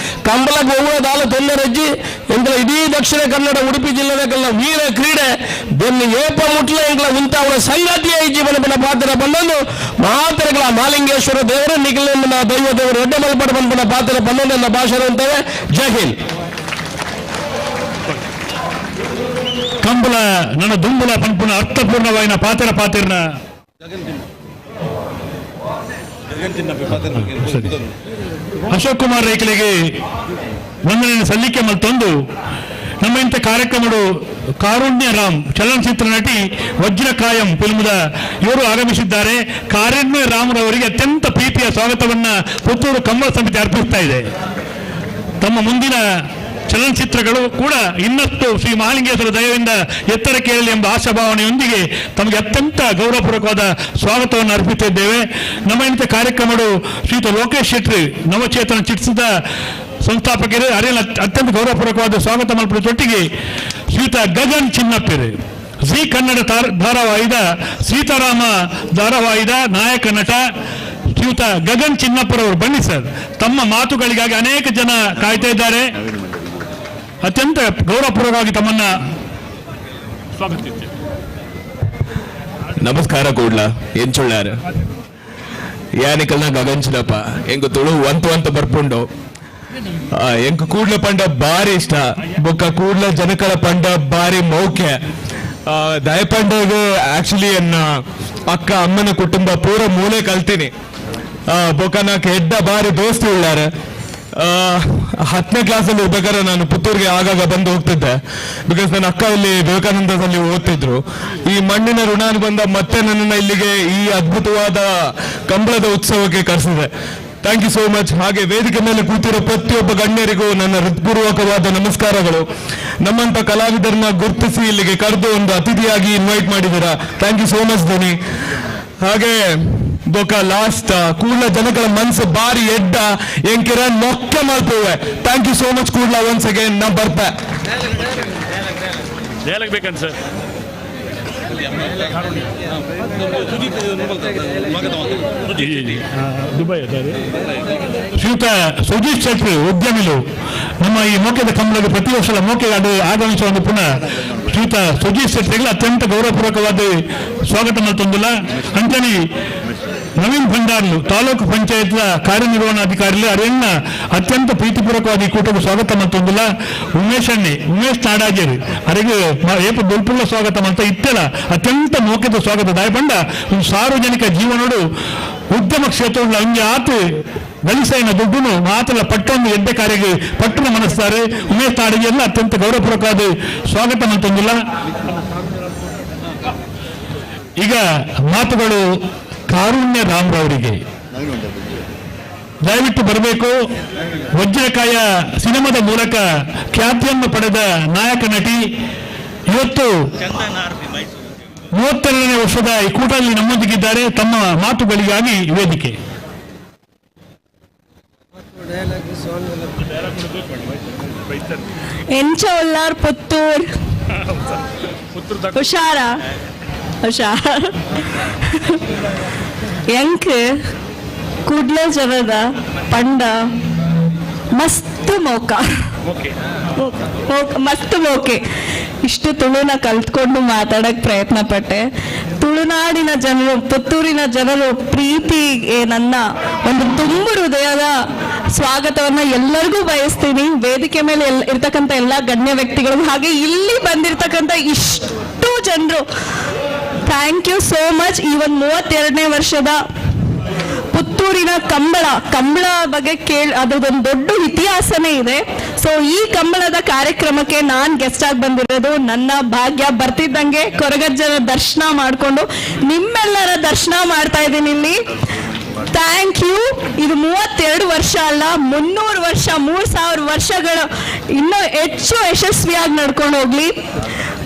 ಕಂಬಳಕ್ಕೆ ಹೋಗುವ ದಾಲ ತೊಂದರೆ ಎಂಕಲ ಇಡೀ ದಕ್ಷಿಣ ಕನ್ನಡ ಉಡುಪಿ ಜಿಲ್ಲೆದಕ್ಕೆಲ್ಲ ವೀರ ಕ್ರೀಡೆ ಬೆನ್ನು ಏಪ ಮುಟ್ಲ ಎಂಕಲ ಉಂತಾವಣ ಸಂಗತಿಯ ಈ ಜೀವನ ಪಾತ್ರ ಬಂದೊಂದು ಮಾತ್ರಗಳ ಮಾಲಿಂಗೇಶ್ವರ ದೇವರು ನಿಖಿಲ ದೈವ ದೇವರು ಎಡ್ಡೆ ಮಲ್ಪಡ ಬಂದ ಪಾತ್ರ ಬಂದೊಂದು ನನ್ನ ಭಾಷಣ ಅಂತೇವೆ. ಜೈ ಹಿಂದ್. ಕಂಬಳ ನನ್ನ ದುಂಬುಲ ಪನ್ಪುನ ಅರ್ಥಪೂರ್ಣವಾಯಿನ ಪಾತ್ರ ಪಾತಿರ್ನ ಅಶೋಕ್ ಕುಮಾರ್ ರೈಕಲಿಗೆ ವಂದನೆ ಸಲ್ಲಿಕೆ ಮಲ್ತೊಂದು ನಮ್ಮ ಇಂಥ ಕಾರ್ಯಕ್ರಮಡು ಕಾರುಣ್ಯ ರಾಮ್ ಚಲನಚಿತ್ರ ನಟಿ ವಜ್ರಕಾಯಂ ಫಿಲ್ಮ್ದ ಇವರು ಆಗಮಿಸಿದ್ದಾರೆ. ಕಾರುಣ್ಯ ರಾಮ್ರವರಿಗೆ ಅತ್ಯಂತ ಪ್ರೀತಿಯ ಸ್ವಾಗತವನ್ನ ಪುತ್ತೂರು ಕಂಬಳ ಸಮಿತಿ ಅರ್ಪಿಸ್ತಾ ಇದೆ. ತಮ್ಮ ಮುಂದಿನ ಚಲನಚಿತ್ರಗಳು ಕೂಡ ಇನ್ನಷ್ಟು ಶ್ರೀ ಮಹಾಲಿಂಗೇಶ್ವರ ದಯವಿಂದ ಎತ್ತರಕ್ಕೆ ಏರಲಿ ಎಂಬ ಆಶಾಭಾವನೆಯೊಂದಿಗೆ ತಮಗೆ ಅತ್ಯಂತ ಗೌರವಪೂರ್ವಕವಾದ ಸ್ವಾಗತವನ್ನು ಅರ್ಪಿಸುತ್ತಿದ್ದೇವೆ. ನಮ್ಮ ಇಂಥ ಕಾರ್ಯಕ್ರಮಗಳು ಶ್ರೀಯುತ ಲೋಕೇಶ್ ಶೆಟ್ಟಿ ನವಚೇತನ ಚಿಟ್ಸದ ಸಂಸ್ಥಾಪಕರು ಅರಿಯಲ್ ಅತ್ಯಂತ ಗೌರವಪೂರ್ವಕವಾದ ಸ್ವಾಗತ ಮಲ್ಪುವ ಶ್ರೀಯುತ ಗಗನ್ ಚಿನ್ನಪ್ಪರು ಜೀ ಕನ್ನಡ ಧಾರಾವಾಹಿದ ಸೀತಾರಾಮ ಧಾರಾವಾಹಿದ ನಾಯಕ ನಟ ಶ್ರೀಯುತ ಗಗನ್ ಚಿನ್ನಪ್ಪರವರು ಬನ್ನಿ ಸರ್. ತಮ್ಮ ಮಾತುಗಳಿಗಾಗಿ ಅನೇಕ ಜನ ಕಾಯ್ತಾ ಇದ್ದಾರೆ. ಅತ್ಯಂತ ಗೌರವಪೂರ್ವಕವಾಗಿ ತಮ್ಮನ್ನ ಸ್ವಾಗತಿಸ್ತೇವೆ. ನಮಸ್ಕಾರ ಕೂಡ್ಲ ಎಂಚುಳ್ಳಾರ ಯಾನಿಕಲ್ನ ಗಗನ್ ಚಿನ್ನಪ್ಪ ಎಂಕು ತುಳು ಒಂತು ಅಂತ ಬರ್ಪುಂಡು. ಎಂಕು ಕೂಡ್ಲ ಪಂಡ ಬಾರಿ ಇಷ್ಟ ಬೊಕ್ಕ ಕೂಡ್ಲ ಜನಕಳ ಪಂಡ ಬಾರಿ ಮೌಖ್ಯ. ದಯಪಂಡಗೆ ಆಕ್ಚುಲಿ ಎನ್ನ ಅಕ್ಕ ಅಮ್ಮನ ಕುಟುಂಬ ಪೂರ ಮೂಲೆ ಕಲ್ತೀನಿ. ಬೊಕ್ಕ ನಾಕ್ ಎಡ್ಡ ಬಾರಿ ದೋಸ್ತಿ ಉಳ್ಳಾರೆ. 10ನೇ ಕ್ಲಾಸಲ್ಲಿ ಇರ್ಬೇಕಾದ್ರೆ ನಾನು ಪುತ್ತೂರಿಗೆ ಆಗಾಗ ಬಂದು ಹೋಗ್ತಿದ್ದೆ. Because ನನ್ನ ಅಕ್ಕ ಇಲ್ಲಿ ವಿವೇಕಾನಂದದಲ್ಲಿ ಓದ್ತಿದ್ರು. ಈ ಮಣ್ಣಿನ ಋಣಾನುಬಂಧ ಮತ್ತೆ ನನ್ನನ್ನು ಇಲ್ಲಿಗೆ ಈ ಅದ್ಭುತವಾದ ಕಂಬಳದ ಉತ್ಸವಕ್ಕೆ ಕರೆಸಿದೆ. Thank you so much. ಹಾಗೆ ವೇದಿಕೆ ಮೇಲೆ ಕೂತಿರೋ ಪ್ರತಿಯೊಬ್ಬ ಗಣ್ಯರಿಗೂ ನನ್ನ ಹೃತ್ಪೂರ್ವಕವಾದ ನಮಸ್ಕಾರಗಳು. ನಮ್ಮಂತ ಕಲಾವಿದರನ್ನ ಗುರುತಿಸಿ ಇಲ್ಲಿಗೆ ಕರೆದು ಒಂದು ಅತಿಥಿಯಾಗಿ ಇನ್ವೈಟ್ ಮಾಡಿದ್ದೀರಾ. Thank you so much Dhoni. ಹಾಗೆ ಬೊಕ ಲಾಸ್ಟ್ ಕೂಡ್ಲ ಜನಗಳ ಮನಸ್ಸು ಬಾರಿ ಎಡ್ಡ ಎಂಕಿರ ಮೊಕ್ಕೆ ಮಲ್ಪುವೆ. Thank you so much Kudla, once again ನಾ ಬರ್ಪೆ. ಡೈಲಾಗ್ ಬೇಕಂತ ಸರ್. ದುಬೈ ಶ್ರೀಯುತ ಸುಜೀತ್ ಶೆಟ್ಟಿ ಉದ್ಯಮಿಲು ನಮ್ಮ ಈ ಮೋಕೆದ ಕಂಬಳದ ಪ್ರತಿ ವರ್ಷದ ಮೋಕೆ ಅದು ಆಗಮಿಸುವ ಒಂದು ಪುನಃ ಶ್ರೀಯುತ ಸುಜೀತ್ ಶೆಟ್ಟಿಗೆ ಅತ್ಯಂತ ಗೌರವಪೂರ್ವಕವಾದ ಸ್ವಾಗತ ಮಲ್ತೊಂದಿಲ್ಲ. ಅಂಚನೆ ನವೀನ್ ಭಂಡಾರ್ಲು ತಾಲೂಕು ಪಂಚಾಯತ್ ಕಾರ್ಯನಿರ್ವಹಣಾಧಿಕಾರಿ ಅರೆಯನ್ನ ಅತ್ಯಂತ ಪ್ರೀತಿಪೂರ್ವಕವಾಗಿ ಈ ಕೂಟಕ್ಕೆ ಸ್ವಾಗತ ಮತ್ತೊಂದಿಲ್ಲ. ಉಮೇಶ್ ಅಣ್ಣೆ ಉಮೇಶ್ ನಾಡಾಜೇರಿ ಅರೆಗೆ ಏಪ ದೊಲ್ಪುಲ್ಲ ಸ್ವಾಗತ ಅಂತ ಇತ್ತೆಲ್ಲ ಅತ್ಯಂತ ಮೋಕೆದ ಸ್ವಾಗತ. ದಾಯಪಂಡ ಒಂದು ಸಾರ್ವಜನಿಕ ಜೀವನೋಡು ಉದ್ಯಮ ಕ್ಷೇತ್ರ ಅಂಗೆ ಆತು ಗಳಿಸೈನ ದುಡ್ಡುನು ಮಾತ್ರ ಪಟ್ಟೊಂದು ಎಡ್ಡೆ ಕಾರ್ಯಕ್ಕೆ ಪಟ್ಟಣ ಮನಸ್ತಾರೆ. ಉಮೇಶ್ ನಾಡಿಗೆಲ್ಲ ಅತ್ಯಂತ ಗೌರವಪೂರ್ವಕವಾದ ಸ್ವಾಗತ ಮತ್ತೊಂದಿಲ್ಲ. ಈಗ ಮಾತುಗಳು ಕಾರುಣ್ಯ ರಾಮ್ರವರಿಗೆ ದಯವಿಟ್ಟು ಬರಬೇಕು. ವಜ್ರಕಾಯ ಸಿನಿಮಾದ ಮೂಲಕ ಖ್ಯಾತಿಯನ್ನು ಪಡೆದ ನಾಯಕ ನಟಿ ಇವತ್ತು 32ನೇ ವರ್ಷದ ಈ ಕೂಟದಲ್ಲಿ ನಮ್ಮೊಂದಿಗಿದ್ದಾರೆ. ತಮ್ಮ ಮಾತುಗಳಿಗಾಗಿ ವೇದಿಕೆ. ಎಂಚ ಉಲ್ಲಾರ್ ಪುತ್ತೂರ್ ಹುಷಾರ ಹುಷಾರ್ ಎಂಕ್ ಕುಡ್ಲ ಜವದ ಪಂಡ ಮಸ್ತ್ ಮೋಕ ಮಸ್ತ್ ಮೋಕೆ. ಇಷ್ಟು ತುಳುನ ಕಲ್ತ್ಕೊಂಡು ಮಾತಾಡಕ್ ಪ್ರಯತ್ನ ಪಟ್ಟೆ. ತುಳುನಾಡಿನ ಜನರು ಪುತ್ತೂರಿನ ಜನರು ಪ್ರೀತಿ ನನ್ನ ಒಂದು ತುಂಬು ಹೃದಯದ ಸ್ವಾಗತವನ್ನ ಎಲ್ಲರಿಗೂ ಬಯಸ್ತೀನಿ. ವೇದಿಕೆ ಮೇಲೆ ಇರ್ತಕ್ಕಂಥ ಎಲ್ಲ ಗಣ್ಯ ವ್ಯಕ್ತಿಗಳು ಹಾಗೆ ಇಲ್ಲಿ ಬಂದಿರತಕ್ಕಂಥ ಇಷ್ಟು ಜನರು thank you so much. ಈ ಒಂದು 32ನೇ ವರ್ಷದ ಪುತ್ತೂರಿನ ಕಂಬಳ ಕಂಬಳ ಬಗ್ಗೆ ಅದರದೊಂದು ದೊಡ್ಡ ಇತಿಹಾಸನೇ ಇದೆ. ಸೊ ಈ ಕಂಬಳದ ಕಾರ್ಯಕ್ರಮಕ್ಕೆ ನಾನು ಗೆಸ್ಟ್ ಆಗಿ ಬಂದಿರೋದು ನನ್ನ ಭಾಗ್ಯ. ಬರ್ತಿದ್ದಂಗೆ ಕೊರಗಜ್ಜನ ದರ್ಶನ ಮಾಡಿಕೊಂಡು ನಿಮ್ಮೆಲ್ಲರ ದರ್ಶನ ಮಾಡ್ತಾ ಇದ್ದೀನಿ ಇಲ್ಲಿ. Thank you. ಇದು 32 ವರ್ಷ ಅಲ್ಲ, 300 ವರ್ಷ, 3000 ವರ್ಷಗಳು ಇನ್ನೂ ಹೆಚ್ಚು ಯಶಸ್ವಿಯಾಗಿ ನಡ್ಕೊಂಡು ಹೋಗ್ಲಿ.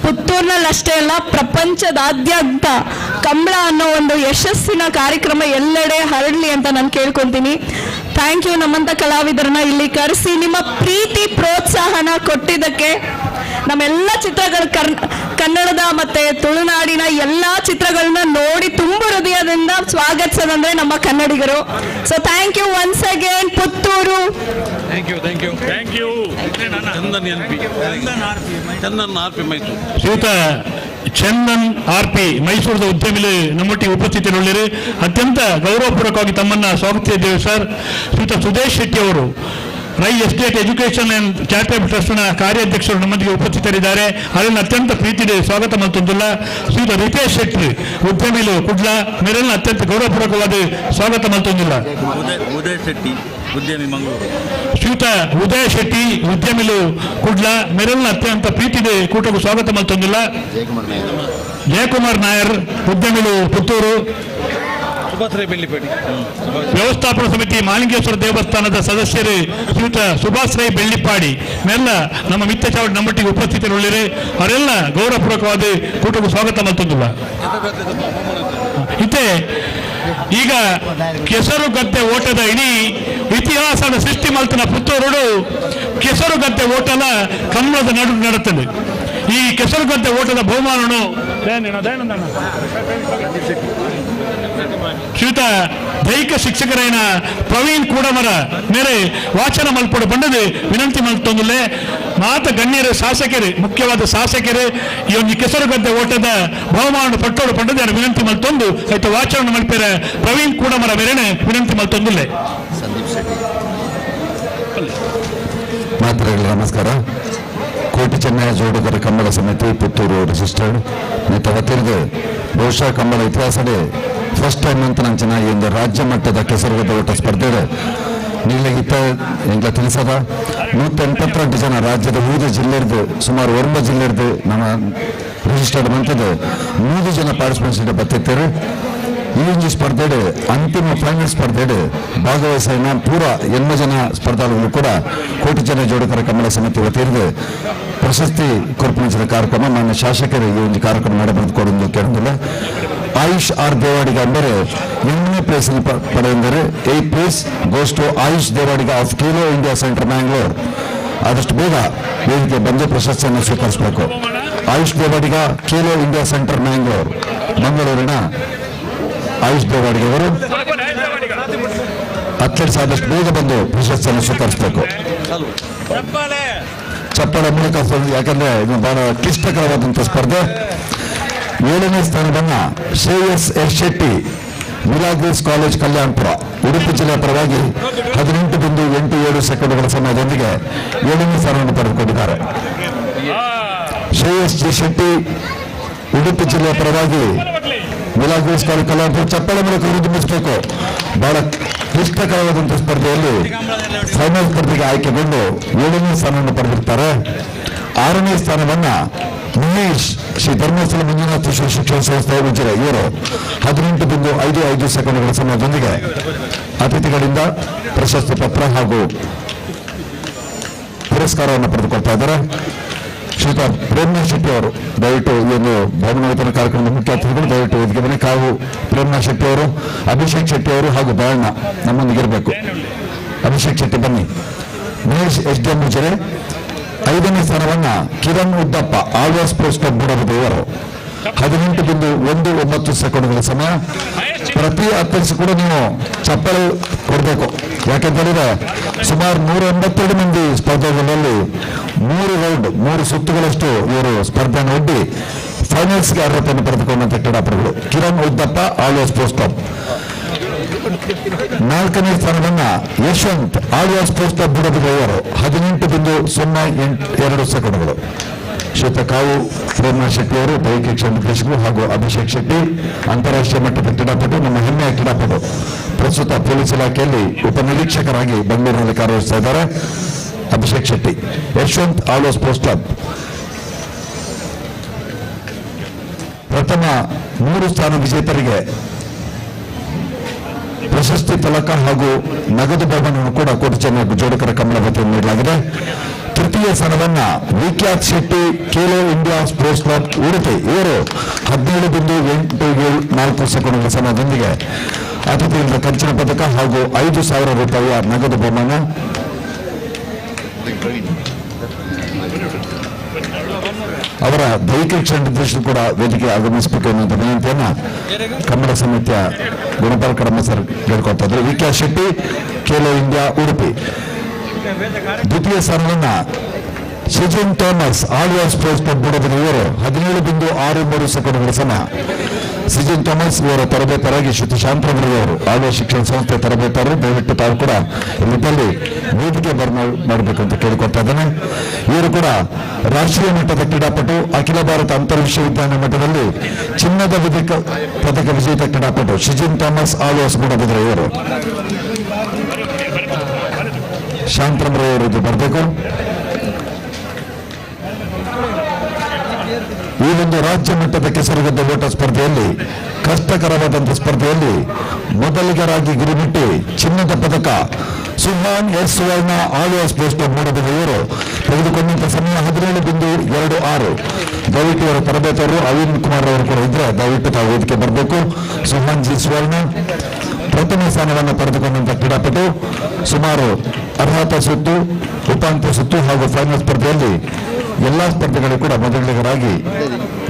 ಪುತ್ತೂರಿನಲ್ಲಿ ಅಷ್ಟೇ ಅಲ್ಲ, ಪ್ರಪಂಚದಾದ್ಯಂತ ಕಂಬಳ ಅನ್ನೋ ಒಂದು ಯಶಸ್ಸಿನ ಕಾರ್ಯಕ್ರಮ ಎಲ್ಲೆಡೆ ಹರಡಲಿ ಅಂತ ನಾನು ಕೇಳ್ಕೊತೀನಿ. Thank you. ನಮ್ಮಂಥ ಕಲಾವಿದರನ್ನ ಇಲ್ಲಿ ಕರೆಸಿ ನಿಮ್ಮ ಪ್ರೀತಿ ಪ್ರೋತ್ಸಾಹನ ಕೊಟ್ಟಿದ್ದಕ್ಕೆ. ನಮ್ಮೆಲ್ಲ ಚಿತ್ರಗಳು ಕನ್ನಡದ ಮತ್ತೆ ತುಳುನಾಡಿನ ಎಲ್ಲ ಚಿತ್ರಗಳನ್ನ ನೋಡಿ ತುಂಬ ಹೃದಯದಿಂದ ಸ್ವಾಗತಿಸೋದಂದ್ರೆ ನಮ್ಮ ಕನ್ನಡಿಗರು. So thank you once again Puttur. Thank you, thank you, thank you. Chandan N P, Chandan R P Mysuru. ಶ್ರೀಯುತ ಚಂದನ್ ಆರ್ ಪಿ ಮೈಸೂರದ ಉದ್ಯಮಿಲಿ ನಮ್ಮೊಟ್ಟಿಗೆ ಉಪಸ್ಥಿತರುಳ್ಳಿರಿ. ಅತ್ಯಂತ ಗೌರವಪೂರ್ವಕವಾಗಿ ತಮ್ಮನ್ನ ಸ್ವಾಗತಿಸಿದ್ದೇವೆ ಸರ್. ಶ್ರೀಯುತ ಸುದೇಶ್ ಶೆಟ್ಟಿ ಅವರು Rai estate education and charitable ಟ್ರಸ್ಟ್ನ ಕಾರ್ಯಾಧ್ಯಕ್ಷರು ನಮ್ಮೊಂದಿಗೆ ಉಪಸ್ಥಿತರಿದ್ದಾರೆ. ಅವರನ್ನು ಅತ್ಯಂತ ಪ್ರೀತಿಗೆ ಸ್ವಾಗತ ಮತ್ತೊಂದಿಲ್ಲ. ಶ್ರೀಯುತ ರಿತೇಶ್ ಶೆಟ್ಟಿ ಉದ್ಯಮಿಲು ಕುಡ್ಲ ಮೇರೆಲ್ಲ ಅತ್ಯಂತ ಗೌರವಪೂರ್ವಕವಾದ ಸ್ವಾಗತ ಮತ್ತೊಂದಿಲ್ಲ. ಉದಯ ಶೆಟ್ಟಿ ಉದ್ಯಮಿ ಮಂಗಳೂರು. ಶ್ರೀಯುತ ಉದಯ ಶೆಟ್ಟಿ ಉದ್ಯಮಿಲು ಕುಡ್ಲ ಮೇರೆಲ್ಲ ಅತ್ಯಂತ ಪ್ರೀತಿಗೆ ಕೂಟಕ್ಕೂ ಸ್ವಾಗತ ಮತ್ತೊಂದಿಲ್ಲ. ಜಯಕುಮಾರ್ ನಾಯರ್ ಉದ್ಯಮಿಲು ಪುತ್ತೂರು. ವ್ಯವಸ್ಥಾಪನಾ ಸಮಿತಿ ಮಾಲಿಂಗೇಶ್ವರ ದೇವಸ್ಥಾನದ ಸದಸ್ಯರು ಶ್ರೀಯುತ ಸುಭಾಷ್ ರೈ ಬೆಳ್ಳಿಪಾಡಿ ಮೇಲ್ಲ ನಮ್ಮ ಮಿತ್ರ ಚಾವಡಿ ನಮ್ಮೊಟ್ಟಿಗೆ ಉಪಸ್ಥಿತರುಳ್ಳಿರಿ. ಅವರೆಲ್ಲ ಗೌರವಪೂರ್ವಕವಾದ ಕೂಟಕ್ಕೂ ಸ್ವಾಗತ ಮತ್ತೊಂದಿಲ್ಲ. ಇತ್ತೆ ಈಗ ಕೆಸರುಗದ್ದೆ ಓಟದ ಇಡೀ ಇತಿಹಾಸದ ಸೃಷ್ಟಿ ಮಲ್ತನ ಪುತ್ತೂರುಡು ಕೆಸರುಗದ್ದೆ ಓಟದ ಕನ್ನಡದ ನಡು ನಡುತ್ತದೆ. ಈ ಕೆಸರುಗದ್ದೆ ಓಟದ ಬಹುಮಾನನು ಶ್ರೀಯುತ ದೈಹಿಕ ಶಿಕ್ಷಕರೈನ ಪ್ರವೀಣ್ ಕೂಡಮರ ಮೇರೆ ವಾಚನ ಮಲ್ಪಡು ಬಂಡದು ವಿನಂತಿ ಮಲ್ತೊಂದುಲ್ಲೆ. ಮಾತ ಗಣ್ಯರು ಶಾಸಕರು ಮುಖ್ಯವಾದ ಶಾಸಕರು ಈ ಒಂದು ಕೆಸರುಗದ್ದೆ ಓಟದ ಬಹುಮಾನ ಪಟ್ಟೋಡು ಪಂಡದು ವಿನಂತಿ ಮಲ್ತೊಂದು ಆಯ್ತು ವಾಚನ ಮಲ್ಪೆರ ಪ್ರವೀಣ್ ಕೂಡಮರ ಮೇರೆನೆ ವಿನಂತಿ ಮಲ್ತೊಂದುಲ್ಲೆ. ಸಂದೀಪ್ ಶೆಟ್ಟಿ ಮಾತ್ರೆಗಳ ನಮಸ್ಕಾರ. ಕೋಟಿ ಚೆನ್ನಯ ಜೋಡುಗರ ಕಂಬಳ ಸಮಿತಿ ಪುತ್ತೂರು ರಿಜಿಸ್ಟರ್ಡ್ ವತಿರ್ದು ಬಹುಶಃ ಕಂಬಳ ಇತಿಹಾಸದೇ ಫಸ್ಟ್ ಟೈಮ್ ಅಂತ ನಾನು ಚೆನ್ನಾಗಿ ಒಂದು ರಾಜ್ಯ ಮಟ್ಟದ ಕೆಸರುಗದ್ದೆ ಓಟ ಸ್ಪರ್ಧೆ ನೀಲಗಿತ್ತ ಎಂಗ್ಲ ತಿಳಿಸದ 182 ಜನ ರಾಜ್ಯದ ವಿವಿಧ ಜಿಲ್ಲೆರ್ದು ಸುಮಾರು 9 ಜಿಲ್ಲೆರ್ದು ನಮ್ಮ ರಿಜಿಸ್ಟರ್ಡ್ ಮಂತದ್ದು 100 ಜನ ಪಾರ್ಟಿಸಿಪೆಂಟ್ಸ್ ಬತ್ತಿತ್ತರು. ಈ ಒಂಜಿ ಸ್ಪರ್ಧೆಡ್ ಅಂತಿಮ ಫೈನಲ್ ಸ್ಪರ್ಧೆಡ್ ಭಾಗವಹಿಸಿನ ಪೂರ 80 ಜನ ಸ್ಪರ್ಧಾಳುಗಳು ಕೂಡ ಕೋಟಿ ಜನ ಜೋಡುಕರ ಕಮಲ ಸಮಿತಿ ವತಿಯಿಂದ ಪ್ರಶಸ್ತಿ ಕೊರ್ಪಣಿಸಿದ ಕಾರ್ಯಕ್ರಮ ಮಾನ್ಯ ಶಾಸಕರು ಈ ಒಂದು ಕಾರ್ಯಕ್ರಮ ನಡೆಬಂದು ಕೇಳಿಲ್ಲ. ಆಯುಷ್ ಆರ್ ದೇವಾಡಿಗ ಅಂದರೆ 8ನೇ ಪ್ಲೇಸ್ ಪಡೆಯುತ್ತಾರೆ. 8th place goes to Ayush Devadiga of Khelo India centre Mangalore. ಆದಷ್ಟು ಬೇಗ ವೇದಿಕೆ ಬಂದು ಪ್ರಶಸ್ತಿಯನ್ನು ಸ್ವೀಕರಿಸಬೇಕು. Ayush Devadiga, Khelo India centre Mangalore, ಮಂಗಳೂರಿನ ಆಯುಷ್ ದೇವಾಡಿಗ ಅವರು ಅಥ್ಲೆಟ್ಸ್ ಆದಷ್ಟು ಬೇಗ ಬಂದು ಪ್ರಶಸ್ತಿಯನ್ನು ಸ್ವೀಕರಿಸಬೇಕು. ಚಪ್ಪಾಳೆ ಮೂಲಕ, ಯಾಕಂದ್ರೆ ಇದು ಬಹಳ ಕ್ಲಿಷ್ಟಕರವಾದಂತಹ ಸ್ಪರ್ಧೆ. 7ನೇ ಸ್ಥಾನವನ್ನ Shreyas S Shetty, Milagres college Kalyanpura, Udupi ಜಿಲ್ಲೆಯ ಪರವಾಗಿ 18.87 ಸೆಕೆಂಡ್ಗಳ ಸಮಯದೊಂದಿಗೆ 7ನೇ ಸ್ಥಾನವನ್ನು ಪಡೆದುಕೊಂಡಿದ್ದಾರೆ. ಶ್ರೇಯಸ್ ಜಿ ಶೆಟ್ಟಿ, ಉಡುಪಿ ಜಿಲ್ಲೆಯ ಪರವಾಗಿ ಮಿಲಾಗ್ರೀಸ್ ಕಾಲೇಜ್ ಕಲ್ಯಾಣಪುರ. ಚಪ್ಪಾಳೆ ಮೂಲಕ ಹುರಿದುಂಬಿಸಬೇಕು. ಬಹಳ ಕ್ಲಿಷ್ಟಕರವಾದಂತಹ ಸ್ಪರ್ಧೆಯಲ್ಲಿ ಫೈನಲ್ ಸ್ಪರ್ಧೆಗೆ ಆಯ್ಕೆಗೊಂಡು 7ನೇ ಸ್ಥಾನವನ್ನು ಪಡೆದಿರ್ತಾರೆ. 6ನೇ ಸ್ಥಾನವನ್ನ ಮಹೇಶ್, ಶ್ರೀ ಧರ್ಮಸ್ಥಳ ಮಂಜುನಾಥೇಶ್ವರ ಶಿಕ್ಷಣ ಸಂಸ್ಥೆ ಉಜಿರೆ, ಇವರು 18.55 ಸೆಕೆಂಡ್ಗಳ ಸಮಯದೊಂದಿಗೆ ಅತಿಥಿಗಳಿಂದ ಪ್ರಶಸ್ತಿ ಪತ್ರ ಹಾಗೂ ಪುರಸ್ಕಾರವನ್ನು ಪಡೆದುಕೊಳ್ತಾ ಇದ್ದಾರೆ. ಶ್ರೀಯುತ ಪ್ರೇಮನಾಥ್ ಶೆಟ್ಟಿ ಅವರು ದಯವಿಟ್ಟು ಈ ಒಂದು ಭವನ ವಿತರಣಾ ಕಾರ್ಯಕ್ರಮದ ಮುಖ್ಯ ಅತಿಥಿಗಳು ದಯವಿಟ್ಟು ವೇದಿಕೆ ಬನ್ನಿ. ಕಾವು ಪ್ರೇಮನಾಥ್ ಶೆಟ್ಟಿ ಅವರು, ಅಭಿಷೇಕ್ ಶೆಟ್ಟಿ ಅವರು ಹಾಗೂ ಬಾಯಣ್ಣ ನಮ್ಮೊಂದಿಗೆ ಇರಬೇಕು. ಅಭಿಷೇಕ್ ಶೆಟ್ಟಿ ಬನ್ನಿ. Mahesh S D M Ujire. 5ನೇ ಸ್ಥಾನವನ್ನ ಕಿರಣ್ ಉದ್ದಪ್ಪ, ಆಳ್ವಾಸ್ ಸ್ಪೋರ್ಟ್ಸ್ ಕ್ಲಬ್ ಮೂಡಬಿದ್ರೆ, ಇವರು 18.19 ಸೆಕೆಂಡ್ಗಳ ಸಮಯ. ಪ್ರತಿ ಅಥ್ಲೆಟ್ಸ್ ಕೂಡ ನೀವು ಚಪ್ಪಲಿ ಕೊಡಬೇಕು. ಯಾಕೆಂತ ಹೇಳಿದ್ರೆ ಸುಮಾರು 182 ಮಂದಿ ಸ್ಪರ್ಧೆಗಳಲ್ಲಿ 3 ರೌಂಡ್ 3 ಸುತ್ತುಗಳಷ್ಟು ಇವರು ಸ್ಪರ್ಧೆಯನ್ನು ಒಡ್ಡಿ ಫೈನಲ್ಸ್ಗೆ ಅರ್ಹತೆಯನ್ನು ಪಡೆದುಕೊಂಡಂತ ಕ್ರೀಡಾಪಟುಗಳು. Kiran Uddappa, Alvas sports club. 4ನೇ ಸ್ಥಾನವನ್ನ ಯಶವಂತ್, ಆಳ್ವಾಸ್ ಸ್ಪೋರ್ಟ್ಸ್ ಕ್ಲಬ್ ಮೂಡಬಿದ್ರೆ, ಇವರು 18.082 ಸೆಕೆಂಡ್ಗಳು. ಶ್ರೀಯುತ ಕಾವು ಪ್ರೇಮನಾಥ್ ಶೆಟ್ಟಿ ಅವರು, ದೈಹಿಕ ಶಿಕ್ಷಣ ನಿರ್ದೇಶಕರು ಹಾಗೂ ಅಭಿಷೇಕ್ ಶೆಟ್ಟಿ, ಅಂತಾರಾಷ್ಟ್ರೀಯ ಮಟ್ಟದ ಕ್ರೀಡಾಪಟು, ನಮ್ಮ ಹೆಮ್ಮೆಯ ಕ್ರೀಡಾಪಟು, ಪ್ರಸ್ತುತ ಪೊಲೀಸ್ ಇಲಾಖೆಯಲ್ಲಿ ಉಪನಿರೀಕ್ಷಕರಾಗಿ ಬೆಂಗಳೂರಿನಲ್ಲಿ ಕಾರ್ಯನಿರ್ವಹಿಸ್ತಾ ಇದ್ದಾರೆ. Abhishek Shetty, Yashwant, Alvas sports club. ಪ್ರಥಮ 3 ಸ್ಥಾನ ವಿಜೇತರಿಗೆ ಪ್ರಶಸ್ತಿ ಫಲಕ ಹಾಗೂ ನಗದು ಬಹುಮಾನವನ್ನು ಕೂಡ ಕೋಟಿ ಜನ ಜೋಡಕರ ಕಮಲ ವತಿಯಿಂದ ನೀಡಲಾಗಿದೆ. ತೃತೀಯ ಸ್ಥಾನವನ್ನ Vikhyat Shetty, Khelo India sports club Udupi, ಇವರು 17.874 ಸೆಕೆಂಡ್ಗಳ ಸಮಯದೊಂದಿಗೆ ಅತಿಥಿಯಿಂದ ಕಂಚಿನ ಪದಕ ಹಾಗೂ 5,000 ರೂಪಾಯಿಯ ನಗದು ಬಹುಮಾನ. ಅವರ ದೈಹಿಕ ಶಿಕ್ಷಣ ನಿರ್ದೇಶಕರು ಕೂಡ ವೇದಿಕೆ ಆಗಮಿಸಬೇಕು ಎನ್ನುವಂಥ ವಿನಂತಿಯನ್ನ ಕನ್ನಡ ಸಮಿತಿಯ ಗುಣಪಾಲ್ ಕಡಮ ಸರ್ ಕೇಳ್ಕೊಳ್ತಾ ಇದ್ರು. ವಿಖ್ಯಾತ್ ಶೆಟ್ಟಿ, ಖೇಲೋ ಇಂಡಿಯಾ ಉಡುಪಿ. ದ್ವಿತೀಯ ಸ್ಥಾನವನ್ನ Shijin Thomas, Alva's sports club Moodbidri, ಇವರು 17.63 ಸೆಕೆಂಡ್ಗಳ ಸಮಯ. ಸಿಜಿನ್ ಥಾಮಸ್ ಇವರ ತರಬೇತರಾಗಿ ಶ್ರೀ ಶಾಂತರವರು, ಆಳ್ವಾಸ್ ಶಿಕ್ಷಣ ಸಂಸ್ಥೆ ತರಬೇತರು, ದಯವಿಟ್ಟು ತಾವು ಕೂಡ ಇಲ್ಲಿದ್ದಲ್ಲಿ ವೇದಿಕೆ ಮಾಡಬೇಕು ಅಂತ ಕೇಳಿಕೊಳ್ತಾ ಇದ್ದೇನೆ. ಇವರು ಕೂಡ ರಾಷ್ಟ್ರೀಯ ಮಟ್ಟದ ಕ್ರೀಡಾಪಟು, ಅಖಿಲ ಭಾರತ ಅಂತರ್ ವಿಶ್ವವಿದ್ಯಾಲಯ ಮಟ್ಟದಲ್ಲಿ ಚಿನ್ನದ ಪದಕ ವಿಜೇತ ಕ್ರೀಡಾಪಟು ಶಿಜಿನ್ ಥಾಮಸ್, ಆಳ್ವಾಸ್ ಮೂಡಬಿದ್ರೆ ಇವರು. ಶಾಂತರವರು ಇದು ಬರಬೇಕು. ಈ ಒಂದು ರಾಜ್ಯ ಮಟ್ಟದ ಕೆಸರುಗದ್ದೆ ಓಟ ಸ್ಪರ್ಧೆಯಲ್ಲಿ, ಕಷ್ಟಕರವಾದಂತಹ ಸ್ಪರ್ಧೆಯಲ್ಲಿ ಮೊದಲಿಗರಾಗಿ ಗುರಿಮುಟ್ಟಿ ಚಿನ್ನದ ಪದಕ Suhan S Suvarna, Alva's sports club Moodbidri ಇವರು ತೆಗೆದುಕೊಂಡಂತ ಸಮಯ 17.26. ದಯವಿಟ್ಟು ಇವರ ತರಬೇತರು ಅವಿನ್ ಕುಮಾರ್ ಅವರು ಕೂಡ ಇದ್ರೆ ದಯವಿಟ್ಟು ತಾವು ವೇದಿಕೆ ಬರಬೇಕು. ಸುಹಾನ್ ಜಿ ಸುವರ್ಣ ಪ್ರಥಮ ಸ್ಥಾನವನ್ನು ಪಡೆದುಕೊಂಡಂತ ಕ್ರೀಡಾಪಟು. ಸುಮಾರು ಅರ್ಹತಾ ಸುತ್ತು, ಉಪಾಂತ್ಯ ಸುತ್ತು ಹಾಗೂ ಫೈನಲ್ ಸ್ಪರ್ಧೆಯಲ್ಲಿ ಎಲ್ಲಾ ಸ್ಪರ್ಧೆಗಳು ಕೂಡ ಮೊದಲಿಗರಾಗಿ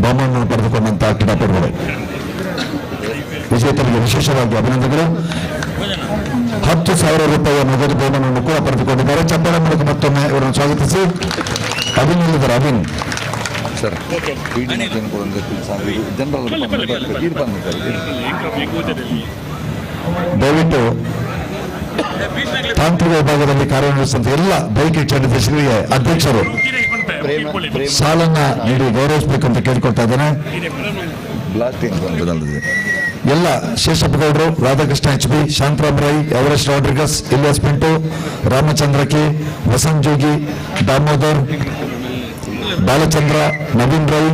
ಬಹುಮಾನವನ್ನು ಪಡೆದುಕೊಂಡಂತಹ ಕ್ರೀಡಾಪಟುಗಳು. ವಿಜೇತರಿಗೆ ವಿಶೇಷವಾಗಿ ಅಭಿನಂದನೆಗಳು. 10,000 ರೂಪಾಯಿಯ ನಗದು ಬಹುಮಾನವನ್ನು ಕೂಡ ಪಡೆದುಕೊಂಡಿದ್ದಾರೆ. ಚಪ್ಪಾಳೆ ಮೂಲಕ ಮತ್ತೊಮ್ಮೆ ಇವರನ್ನು ಸ್ವಾಗತಿಸಿ. ಅವಿನ್ ಎಲ್ಲಿದ್ದಾರೆ? ಅವಿನ್ ಸರ್, ದಯವಿಟ್ಟು ತಾಂತ್ರಿಕ ವಿಭಾಗದಲ್ಲಿ ಕಾರ್ಯನಿರ್ವಹಿಸುವಂತ ಎಲ್ಲ ದೈಹಿಕ ಶಿಕ್ಷಣ ನಿರ್ದೇಶಕರಿಗೆ ಅಧ್ಯಕ್ಷರು ಸಾಲನ್ನ ನೀಡಿ ಗೌರವಿಸಬೇಕು ಅಂತ ಕೇಳಿಕೊಳ್ತಾ ಇದ್ದೇನೆ. ಎಲ್ಲ ಶೇಷಪ್ಪಗೌಡರು, Radhakrishna H B, Shantaram Rai, Everest Rodrigues, Ilyas Pinto, Ramachandra K, Vasant Jogi, Damodar, Balachandra, Naveen Rai,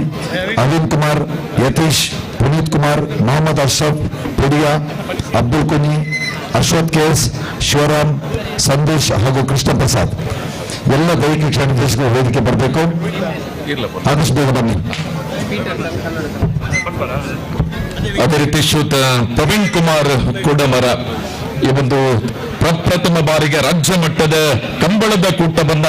Aveen Kumar, Yatish, Puneeth Kumar, Mohammed Ashraf, Pudiya, Abdul Kuni, Ashwath KS, Shivaram, Sandesh ಹಾಗೂ ಕೃಷ್ಣ ಪ್ರಸಾದ್ ಎಲ್ಲ ದೈಹಿಕ ಶಿಕ್ಷಣ ನಿರ್ದೇಶಕರು ವೇದಿಕೆ ಬರಬೇಕು. ಆದಷ್ಟು ಬೇಗ ಬನ್ನಿ. ಅದೇ ರೀತಿ ಶ್ರೀಯುತ ಪ್ರವೀಣ್ ಕುಮಾರ್ ಕೂಡಮರ ಈ ಒಂದು ಪ್ರಪ್ರಥಮ ಬಾರಿಗೆ ರಾಜ್ಯ ಮಟ್ಟದ ಕಂಬಳದ ಕೂಟವನ್ನ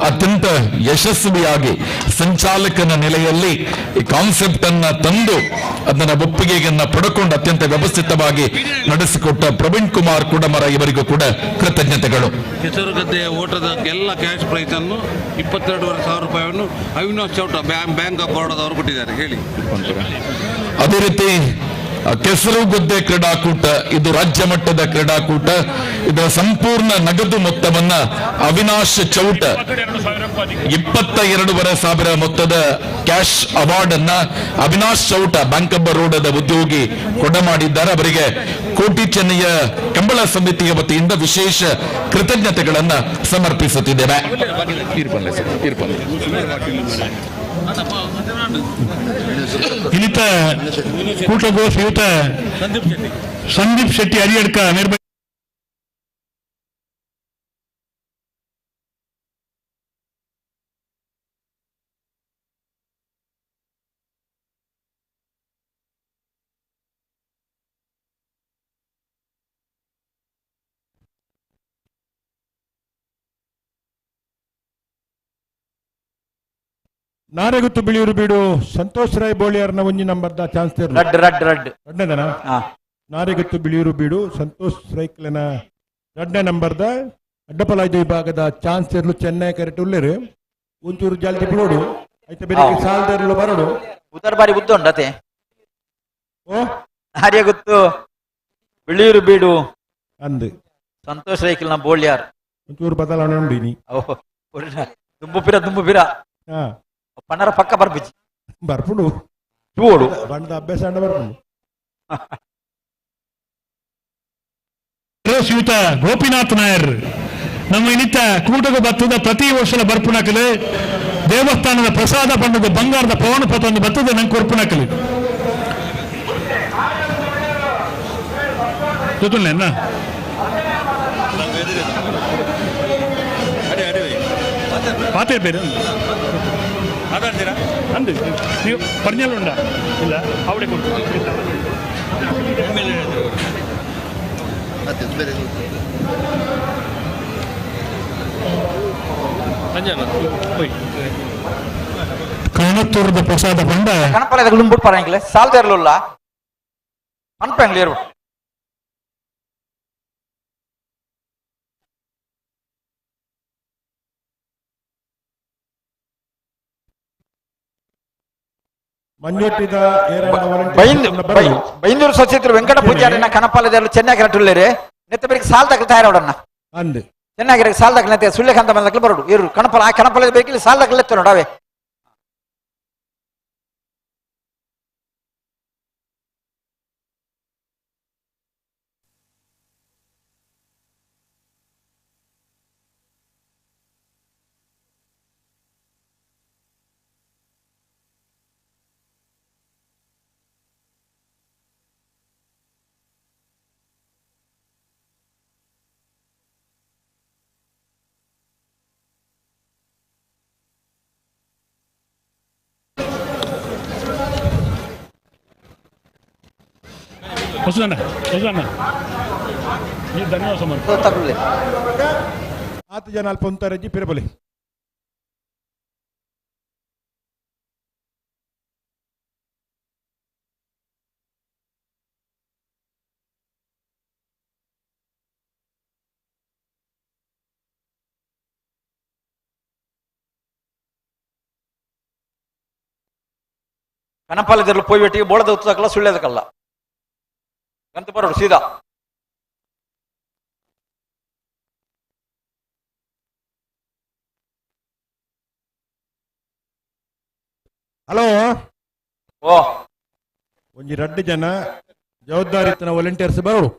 ಅತ್ಯಂತ ಯಶಸ್ವಿಯಾಗಿ ಸಂಚಾಲಕನ ನೆಲೆಯಲ್ಲಿ ಈ ಕಾನ್ಸೆಪ್ಟ್ ಅನ್ನ ತಂದು ಅದನ್ನ ಒಪ್ಪಿಗೆಯನ್ನ ಪಡ್ಕೊಂಡು ಅತ್ಯಂತ ವ್ಯವಸ್ಥಿತವಾಗಿ ನಡೆಸಿಕೊಟ್ಟ ಪ್ರವೀಣ್ ಕುಮಾರ್ ಕೂಡಮರ ಇವರಿಗೂ ಕೂಡ ಕೃತಜ್ಞತೆಗಳು. ಕೆಸರುಗದ್ದೆಯ ಓಟದ ಎಲ್ಲ ಕ್ಯಾಶ್ ಪ್ರೈಸ್ ಅನ್ನು 22,500 ರೂಪಾಯಿಯನ್ನು ಅವಿನಾಶ್ ಚೌಟ ಬ್ಯಾಂಕ್ ಆಫ್ ಬರೋಡಾದವರು ಕೊಟ್ಟಿದ್ದಾರೆ. ಹೇಳಿ. ಅದೇ ರೀತಿ ಕೆಸರುಗದ್ದೆ ಕ್ರೀಡಾಕೂಟ, ಇದು ರಾಜ್ಯ ಮಟ್ಟದ ಕ್ರೀಡಾಕೂಟ. ಇದರ ಸಂಪೂರ್ಣ ನಗದು ಮೊತ್ತವನ್ನ ಅವಿನಾಶ್ ಚೌಟ 22,500 ಮೊತ್ತದ ಕ್ಯಾಶ್ ಅವಾರ್ಡ್ ಅನ್ನ ಅವಿನಾಶ್ ಚೌಟ ಬ್ಯಾಂಕ್ ಆಫ್ ಬರೋಡಾದ ಉದ್ಯೋಗಿ ಕೊಡ ಮಾಡಿದ್ದಾರೆ. ಅವರಿಗೆ ಕೋಟಿ ಚೆನ್ನಯ್ಯ ಕಂಬಳ ಸಮಿತಿಯ ವತಿಯಿಂದ ವಿಶೇಷ ಕೃತಜ್ಞತೆಗಳನ್ನ ಸಮರ್ಪಿಸುತ್ತಿದ್ದೇವೆ. ಇನ್ನಿತ ಕೂಟಗೋ ಶ್ರೀಯುತ ಸಂದೀಪ್ ಶೆಟ್ಟಿ ಅರಿಯಡ್ಕ ಮೇರ್ಬ ನಾರೆಗುತ್ತು ಬಿಳಿಯೂರು ಬೀಡು ಸಂತೋಷ್ ರಾಯ್ ಬೋಳಿಯಾರ್ನ ಒಂಜಿ ನಂಬರ್ದ ಚಾನ್ಸ್ ರಡ್ಡ್ ರಡ್ಡ್ ರಡ್ಡ್ ರಡ್ಡದನ ನಾರೆಗುತ್ತು ಬಿಳಿಯೂರು ಬೀಡು ಸಂತೋಷ್ ರೈಕ್ಲೆನ ರಡ್ಡನೇ ನಂಬರ್ದ ಅಡ್ಡಪಲಾಯ್ದ ವಿಭಾಗದ ಚಾನ್ಸ್ ಇರ್ಲು ಚೆನ್ನೈ ಕರೆಕ್ಟ್ ಉಲ್ಲೇರು ಒಂಚೂರು ಜಲ್ದಿ ಬಿಡೋಡು ಐತೆ ಬೆಳಿಗ್ಗೆ ಸಾಲದರ್ಲು ಬರೋಡು. ಉದರ್ ಬಾರಿ ಉದ್ದ ಉಂಡತೆ. ಓ ಆರ್ಯ ಗೊತ್ತು ಬಿಳಿಯೂರು ಬೀಡು ಅಂದು ಸಂತೋಷ್ ರೈಕಲ್ನ ಬೋಳ್ಯಾರ್ ಒಂಚೂರು ಬದಲಾವಣೆ ಉಂಡು ಇನಿ. ಓ ದುಂಬು ಪಿರ ದುಂಬು ಪಿರ ಹಾ ಪಣ್ಣರ ಪಕ್ಕ ಬರ್ಪಿಜಿ ಬರ್ಪುಂಡು ತೂಡು ಬಣ್ಣದ ಅಭ್ಯಾಸ ಅಂಡ ಬರ್ಪುಂಡು. ಶ್ರೀಯುತ ಗೋಪಿನಾಥ್ ನಾಯರ್ ನಮ್ಮ ಇನ್ನಿತ ಕೂಟದ ಬತ್ತದ ಪ್ರತಿ ವರ್ಷದ ಬರ್ಪುಣಕಲು ದೇವಸ್ಥಾನದ ಪ್ರಸಾದ ಪಂಡದ ಬಂಗಾರದ ಪವನ ಪತೊಂದು ಬತ್ತದ ನಂಗೆ ಕೊರ್ಪುಣಕಲು ಗೊತ್ತುಲ್ಲ ಪಾತೆ ಬೇರೆ ಮಾತಾಡ್ತೀರಾ? ಅಂದು ನೀವು ಪರ್ഞ്ഞಲ್ ಉಂಡ ಇಲ್ಲ ಅವಡೆ ಕೊಟ್ಟು ಕಾಣತ್ತೂರದ ಪ್ರಸಾದ ಪಂಡ ಕಣಪಲ ದುಂಬುಡ್ ಪರಂಗಿಲ್ಲ ಸಾಲ್ದ ಇರಲಿಲ್ಲ ಅನ್ಪಂಗ್ಲೇರು. ಮಂಜೊಟ್ಟಿದ ಬೈಂದೂರು ಸಚಿವರು ವೆಂಕಟ ಪೂಜಾರಿನ ಕಣಪಾಲದಲ್ಲಿ ಚೆನ್ನಾಗಿ ರಟ್ಟುಲ್ಲೇರೆ ನೆತ್ತ ಬೇರೆ ಸಾಲ್ ದಾಖಲೆ ತಯಾರೋಡನ್ನ ಅಂದು ಚೆನ್ನಾಗಿ ಸಾಲ್ ದಾಖಲೆ ನೆತ್ತೆ ಸುಳ್ಯಕಾಂತ ಬಂದಕ್ಕೆ ಬರೋಡು ಇರು ಕಣಪಾಲ ಆ ಕಣಪಾಲ ಬೇಕಿಲ್ಲ ಸಾಲ್ ದಾಖಲೆ ಎತ್ತ ನೋಡವೆ. ವಸುದಣ್ಣ ವಸುದಣ್ಣ ಈ ಧನ್ಯವಾದ ಸಮರ್ಪ ತಗೊಳ್ಳಿ. ಆತ ಜನ ಅಲ್ಪ ಉಂತಾರಜ್ಜಿ ಪಿರಬಲಿ. ಕಣಪಾಲದಲ್ಲಿ ಪೋಯಿ ಬೋಳದ ಉತ್ತಕಲ್ಲ ಸುಳ್ಳೆದಕ್ಕಲ್ಲ ಗಂತ ಬರೋಡು ಸೀದಾ. ಹಲೋ ಓ ಒಂಜಿ ರಡ್ಡು ಜನ ಜವಾಬ್ದಾರಿ ವಾಲಂಟಿಯರ್ಸ್ ಬರೋಡು.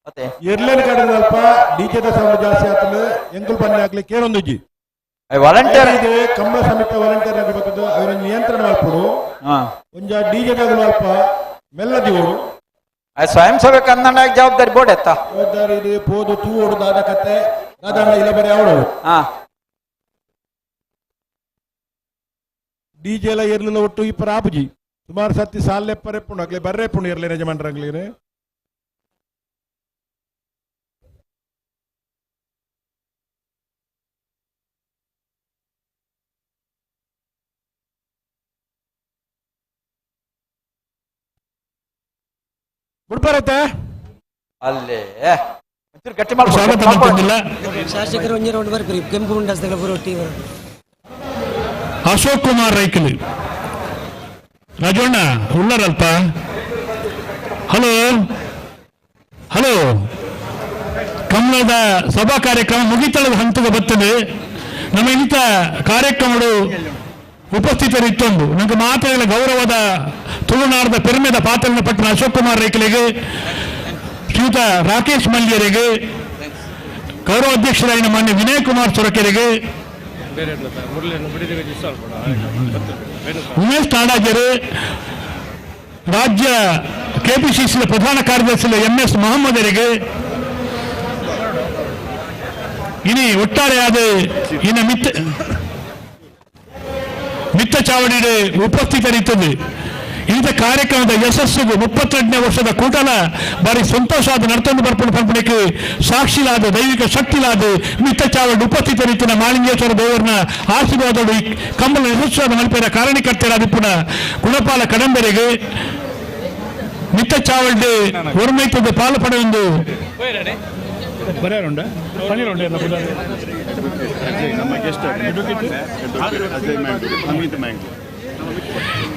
ಮತ್ತೆ ಎರ್ಲೇನ್ ಕಡೆ ಅಲ್ಪ ಡಿಜೆದ ಸೌಂಡ್ ಜಾಸ್ತಿ ಆತಲು ಎಂಕುಲ್ ಪನ್ನೆ ಹಾಕ್ಲಿಕ್ಕೆ ಕೇರೊಂದುಜ್ಜಿ. ವಾಲಂಟಿಯರ್ ಇದೆ ಕಂಬಳ ಸಮಿತಿ ವಾಲಂಟಿಯರ್ ಆಗಿ ಬರ್ತದೆ ಅವರ ನಿಯಂತ್ರಣ ಮಲ್ಪೊಡು. ಒಂಜ ಡಿಜೆದಾಗಲು ಅಲ್ಪ ಮೆಲ್ಲದಿವರು. ಸ್ವಯಂ ಸೇವಕ ಅಂದಂಡ ಜವಾಬ್ದಾರಿ ಬೋರ್ಡ್ ಎತ್ತ ಜವಾಬ್ದಾರಿ ಇದೆ ಪೋದು ತೂವೋಡು ದಾದ ಕತೆ ದಾದಾಂಡ ಇಲ್ಲ ಬರೀ ಅವಳು ಡಿಜೆ ಎಲ್ಲ ಇರ್ಲಿಲ್ಲ ಒಟ್ಟು ಇಪ್ಪರ ಆಪುಜಿ ಸುಮಾರು ಸತ್ತಿ ಸಾಲೆ ಪರೆಪುಂಡು ಅಗ್ಲೆ ಬರ್ರೆ ಪುಂಡು ಇರ್ಲಿ ಯಜಮಾನ್ರಂಗ್ಲೇನೆ. ಬುಡ್ಪಾರತ್ತೆ ಅಲ್ಲೇ ಒಂಚೂರು ಗಟ್ಟಿ ಸ್ವಾಗತ ಮಾಡ್ಕೊಂಡಿಲ್ಲ. ಶಾಸಕರು ಒಂಜಿ ರೌಂಡ್ ಬರ್ಪಿ ಕೆಂಪು ಮುಂಡಾಸ್ದಾಗ ಬರೋಟಿ. ಅಶೋಕ್ ಕುಮಾರ್ ರೈಕಲಿ ರಾಜಣ್ಣ ಉಳ್ಳರಲ್ಪ. ಹಲೋ ಹಲೋ, ಕಮಲದ ಸಭಾ ಕಾರ್ಯಕ್ರಮ ಮುಗಿತಳದ ಹಂತದ ಬರ್ತದೆ. ನಮ್ಮ ಇಂಥ ಕಾರ್ಯಕ್ರಮಗಳು ಉಪಸ್ಥಿತರಿತ್ತೊಂದು ನಂಗೆ ಮಾತಾಡಲ ಗೌರವದ ತುಳುನಾಡದ ಪೆರ್ಮೆದ ಪಾತ್ರನ ಪಟ್ಟಣ ಅಶೋಕ್ ಕುಮಾರ್ ರೈಕಲಿಗೆ, ಶ್ರೀಯುತ ರಾಕೇಶ್ ಮಲ್ಯರಿಗೆ, ಗೌರವ ಅಧ್ಯಕ್ಷರಾಗಿನ ಮಾನ್ಯ ವಿನಯ್ ಕುಮಾರ್ ಸೊರಕೆರಿಗೆ, ಉಮೇಶ್ ತಾಡಾಜರು, ರಾಜ್ಯ ಕೆಪಿಸಿಸಿಯ ಪ್ರಧಾನ ಕಾರ್ಯದರ್ಶಿ ಎಂ ಎಸ್ ಮೊಹಮ್ಮದರಿಗೆ, ಇನಿ ಒಟ್ಟಾರೆಯಾದ ಇನ್ನು ಮಿತ್ತ ಮಿತ್ತ ಚಾವಡಿ ಉಪಸ್ಥಿತರಿತ್ತದೆ. ಇಂಥ ಕಾರ್ಯಕ್ರಮದ ಯಶಸ್ಸಿಗೆ 32ನೇ ವರ್ಷದ ಕೂಟಲ ಬಾರಿ ಸಂತೋಷವಾದ ನರ್ತೊಂದು ಬರ್ಪಣ ಪಂಪಣಿಗೆ ಸಾಕ್ಷಿಲಾದ ದೈವಿಕ ಶಕ್ತಿಲಾದ ಮಿತ್ತ ಚಾವಡಿ ಉಪಸ್ಥಿತರಿತ್ತಿನ ಮಾಲಿಂಗೇಶ್ವರ ದೇವರನ ಆಶೀರ್ವಾದಗಳು ಈ ಕಂಬಳ ಯಶಸ್ವಾದ ಮಲ್ಪೆರ ಕಾರಣಕರ್ತರಾದ ಪುನಃ ಗುಣಪಾಲ ಕಡಂಬೆರೆಗೆ ಮಿತ್ತ ಚಾವಡಿ ಒರ್ಮೈತದ ಪಾಲು ಪಡೆಯೊಂದು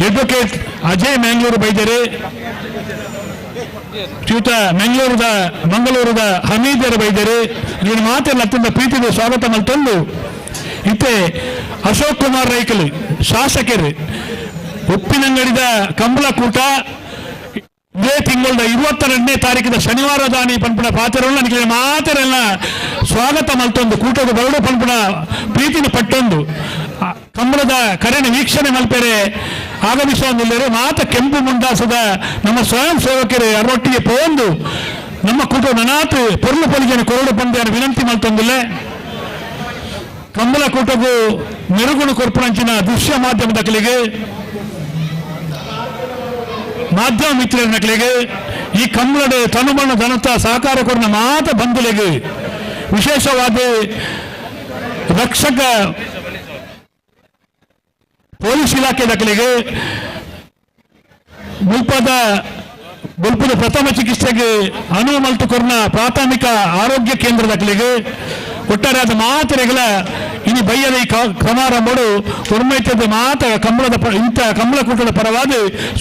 ಅಡ್ವೊಕೇಟ್ ಅಜಯ್ ಮ್ಯಾಂಗ್ಳೂರು ಬೈದರೆ, ಶ್ರೀಯುತ ಮಂಗಳೂರದ ಮಂಗಳೂರದ ಹಮೀದರ ಬೈದರೆ, ನೀನು ಮಾತೆಲ್ಲ ಅತ್ಯಂತ ಪ್ರೀತಿದ ಸ್ವಾಗತ ಮಲ್ತೊಂದು ಇತ್ತೆ ಅಶೋಕ್ ಕುಮಾರ್ ರೈಕಲ್ ಶಾಸಕರು ಉಪ್ಪಿನಂಗಡಿದ ಕಂಬಳ ಕೂಟ ಇದೇ ತಿಂಗಳ 22ನೇ ತಾರೀಕಿನ ಶನಿವಾರ ದಾನಿ ಪನ್ಪುಣ ಪಾತ್ರವನ್ನು ನನಗೆ ಮಾತೆರೆಲ್ಲ ಸ್ವಾಗತ ಮಲ್ತೊಂದು ಕೂಟದ ಬರಡು ಪನ್ಪುಣ ಪ್ರೀತಿನ ಪಟ್ಟೊಂದು ಕಂಬಳದ ಕರೆನ ವೀಕ್ಷಣೆ ಮಲ್ಪೆರೆ ಆಗಮಿಸುವಂದಿಲ್ಲರೆ ಮಾತ ಕೆಂಪು ಮುಂದಾಸದ ನಮ್ಮ ಸ್ವಯಂ ಸೇವಕರು ಅರೊಟ್ಟಿಗೆ ಪೋಂದು ನಮ್ಮ ಕೂಟ ನನಾತ್ ಪೊರ್ಲು ಪೊಲಿಜನ ಕೊರಡು ಪಂದ್ಯ ವಿನಂತಿ ಮಲ್ತೊಂದಿಲ್ಲ. ಕಂಬಳ ಕೂಟಗೂ ಮೆರುಗುಣು ಕೊರ್ಪುಣಂಚಿನ ದೃಶ್ಯ ಮಾಧ್ಯಮದ ಕಲಿಗೆ ಮಾಧ್ಯಮ ಮಿತ್ರರ ನಕಲಿಗೆ ಈ ಕಂಬಳದ ತನುಮಣ್ಣ ಧನತ ಸಹಕಾರ ಕೊರನ ಮಾತ ಬಂಧುಲೆಗೆ ವಿಶೇಷವಾದ ರಕ್ಷಕ ಪೊಲೀಸ್ ಇಲಾಖೆ ದಾಖಲೆಗೆ ಮುಲ್ಪದ ಬೊಲ್ಪದ ಪ್ರಥಮ ಚಿಕಿತ್ಸೆಗೆ ಅನುವು ಮಲ್ತು ಕೊರ್ನ ಪ್ರಾಥಮಿಕ ಆರೋಗ್ಯ ಕೇಂದ್ರ ದಾಖಲೆಗೆ ಒಟ್ಟಾರೆ ಆದ ಮಾತೆರೆಗಳ ಇನಿ ಬಯ್ಯದ ಈ ಸಮಾರಂಭಡು ಉರ್ಮೈತದ ಮಾತ ಕಂಬಳದ ಇಂಥ ಕಂಬಳ ಕೂಟದ ಪರವಾದ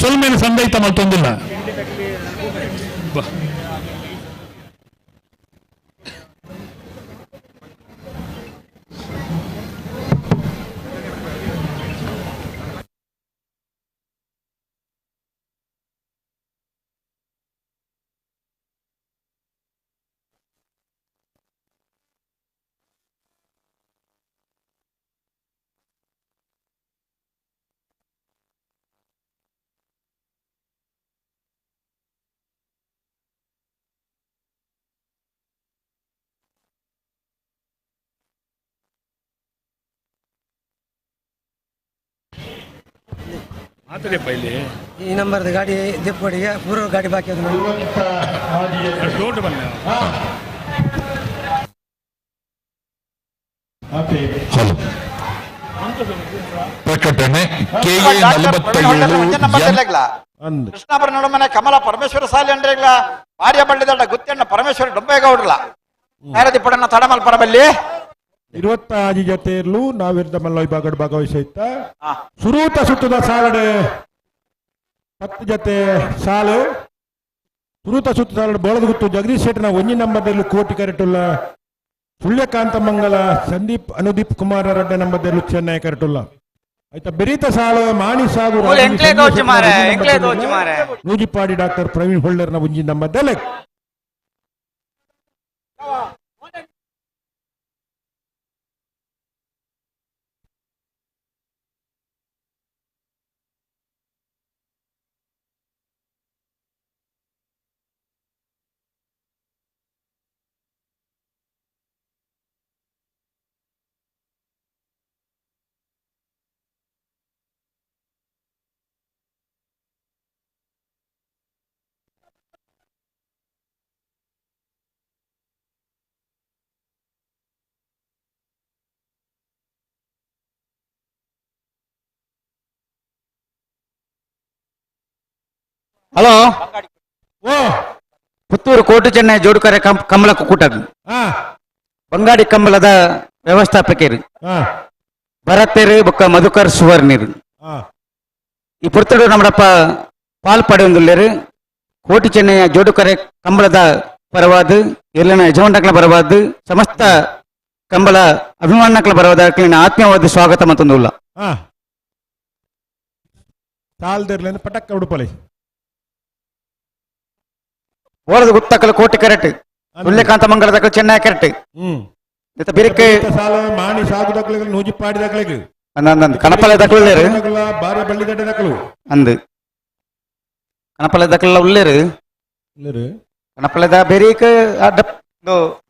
ಸೊಲ್ಮೇನ ಸಂದೈತ ಮಲ್ತೊಂದಿಲ್ಲ. ಮಾತಾಡಿಯಪ್ಪ ಇಲ್ಲಿ. ಈ ನಂಬರ್ದ ಗಾಡಿ ದೆಪ್ಪಡಿಗೆ ಪೂರ್ವ ಗಾಡಿ ಬಾಕಿ ಅದು. ದೊಡ್ಡ ಬನ್ನಿ. ಹಲೋ, ಪ್ರಕಟಣೆ ಕೆಎ 47 ಕೃಷ್ಣಾಪುರ ನಡುಮನೆ ಕಮಲ ಪರಮೇಶ್ವರ ಸಾಲಿ ಅಂಡ್ರೆಗ್ಲ ಭಾರ್ಯ ಬಳ್ಳಿದಡ ಗುತ್ತಣ್ಣ ಪರಮೇಶ್ವರ ಡೊಂಬೇಗೌಡ್ರಲ ಪಡನ್ನ ತಡಮಲ್ ಪರಬಲ್ಲಿ 26 ಜೊತೆ ಇರ್ಲು ನಾವಿರ್ದ ಮಲ್ಲ ವಿಭಾಗಡ್ ಭಾಗವಹಿಸೈತ ಸುರೂತ ಸುತ್ತದ ಸಾಲಡೆ 10 ಜೊತೆ ಸಾಲು ಸುರೂತ ಸುತ್ತ ಸಾಲಡೆ ಬೋಳದ ಗುತ್ತು ಜಗದೀಶ್ ಶೆಟ್ಟನ ಒಂಜಿ ನಂಬರ್ದಲ್ಲಿ ಕೋಟಿ ಕರೆಟುಲ್ಲ ಸುಳ್ಯಕಾಂತ ಮಂಗಲ ಸಂದೀಪ್ ಅನುದೀಪ್ ಕುಮಾರ್ ರಡ್ಡ ನಂಬರ್ದಲ್ಲಿ ಚೆನ್ನೈ ಕರೆಟುಲ್ಲ ಆಯ್ತಾ ಬೆರೀತ ಸಾಲು ಮಾಣಿ ಸಾಗು ನೂಜಿಪಾಡಿ ಡಾಕ್ಟರ್ ಪ್ರವೀಣ್ ಹೊಳ್ಳರ್ನ ಒಂಜಿ ನಂಬರ್ದಲ್ಲಿ. ಹಲೋ. ಓ. ಪುತ್ತೂರು ಕೋಟು ಚೆನ್ನೈ ಜೋಡುಕರೆ ಕಮಲ ಕೂಟಗ್ ಬಂಗಾಡಿ ಕಂಬಳದ ವ್ಯವಸ್ಥಾಪಕರು ಭರತೇರು ಬೊಕ್ಕ ಮಧುಕರ್ ಸುವರ್ಣಿರು. ಈ ಪುರ್ತಡು ನಮ್ಮಡಪ್ಪ ಪಾಲ್ ಪಡೆಯೊಂದುಲ್ಲೇರು ಕೋಟಿ ಚೆನ್ನೈಯ ಜೋಡುಕರೆ ಕಂಬಳದ ಪರವಾದ, ಎಲ್ಲನ ಯಜಮಾನಕ್ಲ ಪರವಾದ, ಸಮಸ್ತ ಕಂಬಳ ಅಭಿಮಾನಕ್ಲ ಪರವಾದ ಆತ್ಮೀಯವಾದ ಸ್ವಾಗತ ಮತ್ತೊಂದು ಸಾಲ್ದಿರ್ಲೇನು ಪಟಕ್ಕ ಉಡುಪಲಿ. ಓಡದ ಗುತ್ತಕಲ ಕೋಟಿ ಕರೆಕ್ಟ್, ಸುಳ್ಯಕಾಂತ ಮಂಗಳದಕಲ್ ಚೆನ್ನೈ ಕರೆಕ್ಟ್. ಇತ್ತ ಬಿರಿಕೆ ಸಾಲ ಮಾಣಿ ಸಾಗು ದಕ್ಲಿಗೆ, ನೂಜಿಪಾಡಿ ದಕ್ಲಿಗೆ. ಅಂದ್ ಕಣಪಲೆ ದಕ್ಲು. ಬಾರೆ ಬಳ್ಳಿಗಡ್ಡೆ ದಕ್ಲು. ಅಂದ್ ಕಣಪಲೆ ದಕ್ಲ ಉಲ್ಲೇರು. ಉಲ್ಲೇರು. ಕಣಪಲೆದ ಬೆರೀಕ್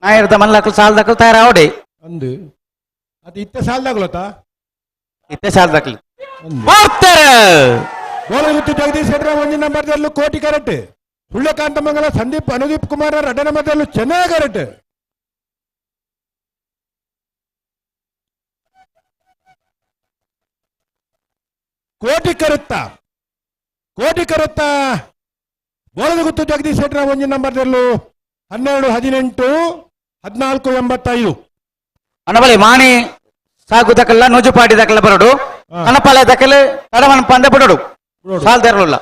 ನಾಯರ್ದ ಮಲ್ಲಕಲ್ ಸಾಲ್ ದಕ್ಲು ತಯಾರಾವಡೆ. ಅಂದ್ ಅದು ಇತ್ತ ಸಾಲ್ ದಾಗ್ಲತ್ತ. ಇತ್ತೆ ಸಾಲ್ ದಕ್ಲು ಬರ್ತಾರೆ. ಗೋಲಗುತ್ತು ಜಗದೀಶ್ ಶೆಟ್ಟರ ಒಂಜಿ ನಂಬರ್ ದಲ್ಲೂ ಕೋಟಿ ಕರೆಕ್ಟ್. ಸುಳ್ಯಕಾಂತ ಮಂಗಲ ಸಂದೀಪ್ ಅನುದೀಪ್ ಕುಮಾರ್ ಎರಡನೇ ನಂಬರ್ದಲ್ಲೂ ಚೆನ್ನೈ ಕರೆಕ್ಟ್. ಕೋಟಿ ಕರುತ್ತ, ಕೋಟಿ ಕರುತ್ತ. ಬೋಳದಗುತ್ತು ಜಗದೀಶ್ ಶೆಟ್ಟರ ಒಂಜಿ ನಂಬರ್ದಲ್ಲೂ 12 18 14 85. ಅನಬಲಿ ಮಾಣಿ ಸಾಗು ದಕಲ್ಲ ನೂಜುಪಾಡಿ ದಕಲ್ಲ ಬರೋಡು, ಕಣಪಾಲೆ ದಕಲ್ ತಡವನ್ ಪಂದೆ ಬಿಡೋಡು, ಸಾಲ್ ತೆರಳುಲ್ಲ.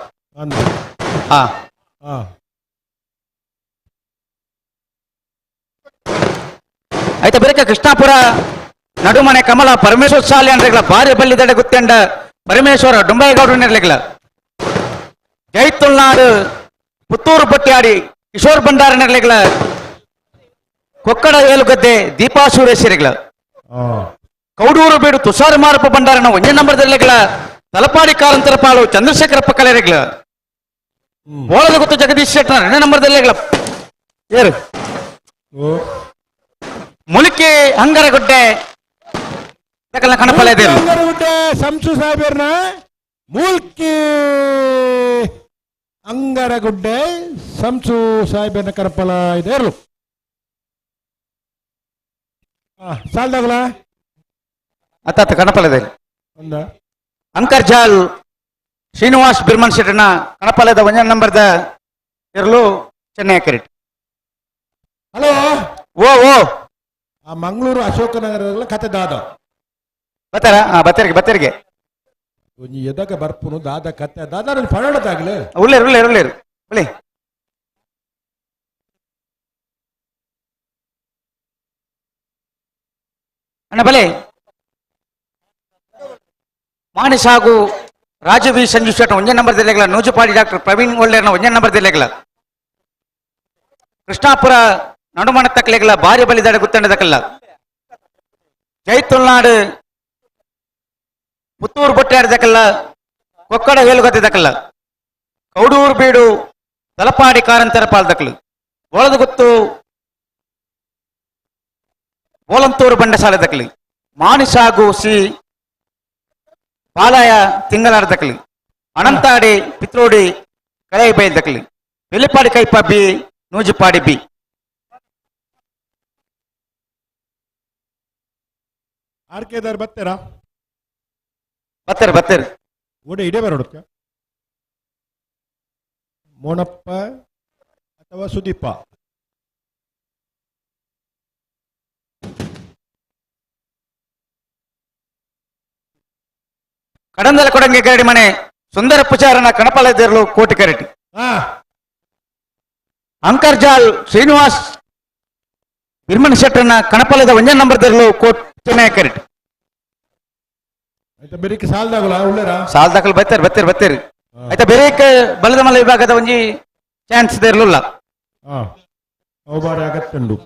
ಹಾ. ಆಯ್ತಾ ಬೇರೆ ಕೃಷ್ಣಾಪುರ ನಡುಮನೆ ಕಮಲ ಪರಮೇಶ್ವರ ಸಾಲಿ ಅಂದ್ರೆ ಭಾರಿ ಬಲ್ಲಿದಡೆ ಗುತ್ತೆಂಡ ಪರಮೇಶ್ವರ ಡುಂಬೈಗೌಡರು ನಿರ್ಲಿಗ್ಲ. ಜೈತುಲ್ನಾಡು ಪುತ್ತೂರು ಪಟ್ಯಾಡಿ ಕಿಶೋರ್ ಭಂಡಾರ ನಿರ್ಲಿಗ್ಲ. ಕೊಕ್ಕಡ ಏಲುಗದ್ದೆ ದೀಪಾ ಸುರೇಶರಿಗ್ಲ. ಕೌಡೂರು ಬೀಡು ತುಷಾರ ಮಾರಪ್ಪ ಭಂಡಾರನ ಒಂದೇ ನಂಬರ್ ನಿರ್ಲಿಗ್ಲ. ತಲಪಾಡಿ ಕಾರಂತರ ಪಾಳು ಚಂದ್ರಶೇಖರಪ್ಪ ಕಲೆರಿಗ್ಲ. ಬೋಳದ ಗೊತ್ತು ಜಗದೀಶ್ ಶೆಟ್ಟರ್ ಎರಡನೇ ನಂಬರ್ ದಲ್ಲಿಗ್ಲ. ಏರು ಮುಲಿಕಿ ಹಂಗರಗುಡ್ಡೆ ಕಣಪಲೆ. ಅಂಗರಗುಡ್ಡೆ ಸಂಸು ಸಾಹೇಬರ್ನ ಮೂಲ್ಕಿ ಅಂಗರಗುಡ್ಡೆ ಸಂಸು ಸಾಹೇಬರ್ನ ಕರಪಲ ಇದೆ ಇರಲು. ಸಾಲ್ದಾಗಲ. ಅತ್ತ ಕಣಪಲದೆ. ಒಂದ ಅಂಕರ್ಜಾಲ್ ಶ್ರೀನಿವಾಸ್ ಬಿರ್ಮನ್ ಶೆಟ್ಟನ ಕಣಪಾಲದ ಒಂಜನ ನಂಬರ್ದ ಇರಲು ಚೆನ್ನೈ ಕರೆಕ್ಟ್. ಹಲೋ. ಓ ಓ. ಆ ಮಂಗಳೂರು ಅಶೋಕನಗರದಲ್ಲ ಕತೆ ದಾದ. ಬತ್ತಾರ? ಹಾ, ಬತ್ತರಿಗೆ ಬತ್ತರಿಗೆ. ಒಂಜಿ ಎದಕ ಬರ್ಪುನು ದಾದ ಕತೆ ದಾದ ಪಡೋದಾಗ್ಲೆ. ಉಳ್ಳೇರು ಉಳ್ಳೇರು ಉಳ್ಳೇರು ಉಳ್ಳಿ. ಅಣ್ಣ ಬಲೆ ಮಾಣಿ ಸಾಗು ರಾಜು ವಿ ಸಂಜು ಶೆಟ್ಟ ಒಂದೇ ನಂಬರ್ ದಿಲ್ಲೆಗಳ. ನೂಜುಪಾಡಿ ಡಾಕ್ಟರ್ ಪ್ರವೀಣ್ ಒಳ್ಳೆರ್ನ ಒಂದೇ ನಂಬರ್ ದಿಲ್ಲೆಗಳ. ಕೃಷ್ಣಾಪುರ ನಡುಮಣ ತಕ್ಕಲೆಗಳ ಭಾರಿ ಬಲಿದಾಡ ಗುತ್ತಂಡದಕಲ್ಲ. ಜೈತುಲ್ನಾಡು ಪುತ್ತೂರು ಬೊಟ್ಟಾಡ್ದಕಲ್ಲ ಕೊಕ್ಕಡ ಏಲುಗದ್ದಕಲ್ಲ. ಕೌಡೂರು ಬೀಡು ತಲಪಾಡಿ ಕಾರಂತರ ಪಾಲ್ದಕಲು. ಒಳದಗುತ್ತು ಬೋಲಂತೂರು ಬಂಡಸಾಲೆ ದಕಲಿ. ಮಾಣಿಸಾಗು ಸಿ ಪಾಲಾಯ ತಿಂಗಳಾರ ದಕಲಿ. ಅನಂತಾಡಿ ಪಿತ್ರೋಡಿ ಕಲೈಬೈಲ್ ದಕಲಿ. Velippadi Kaipa B Nujipadi B. R K ದಾರ್ ಬತ್ತೆರಾ? ಬತ್ತೇರು ಬತ್ತೇರು. ಓಡೆ ಇಡೇ ಬರೋಡಕ್ಕ ಮೋನಪ್ಪ ಅಥವಾ ಸುದೀಪ. ಕಡಂದಲ ಕೊಡಂಗೆ ಗರಡಿ ಮನೆ ಸುಂದರ ಪುಚಾರನ ಕಣಪಾಲದೇರ್ಲು ಕೋಟಿ ಕರೆಟಿ. ಅಂಕರ್ಜಾಲ್ ಶ್ರೀನಿವಾಸ್ ಬಿರ್ಮನ್ ಶೆಟ್ಟರ್ನ ಕಣಪಾಲದ ಒಂದೇ ನಂಬರ್ ದೇರ್ಲು ಕೋಟ್ ಚೆನ್ನೈ ಕರೆಟಿ. ಆಯ್ತಾ ಬೆರಿಕೆ ಸಾಲ್ದಾಗಲ ಉಳ್ಳೇರಾ? ಸಾಲ್ ದಾಖಲು ಬತ್ತೇರು ಬತ್ತೇರು ಬತ್ತೇರು. ಆಯ್ತಾ ಬೇರೆ ಬಲದ ಮಲ ವಿಭಾಗದ ಒಂಜಿ ಚಾನ್ಸ್ ದೇರ್ಲುಲ್ಲ. ಅವು ಬಾರಿ ಅಗತ್ತುಂಡು.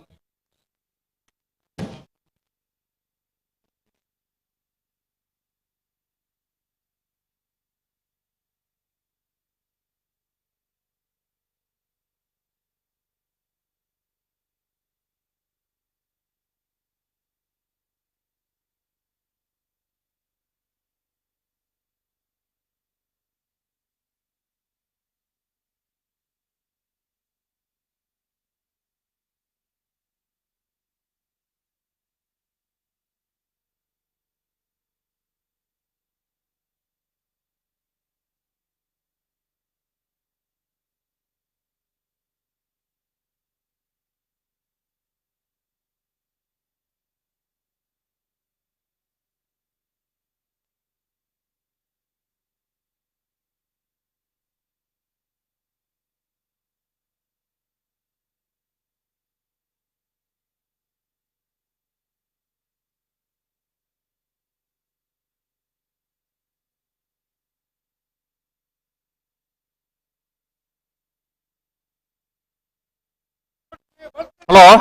Hello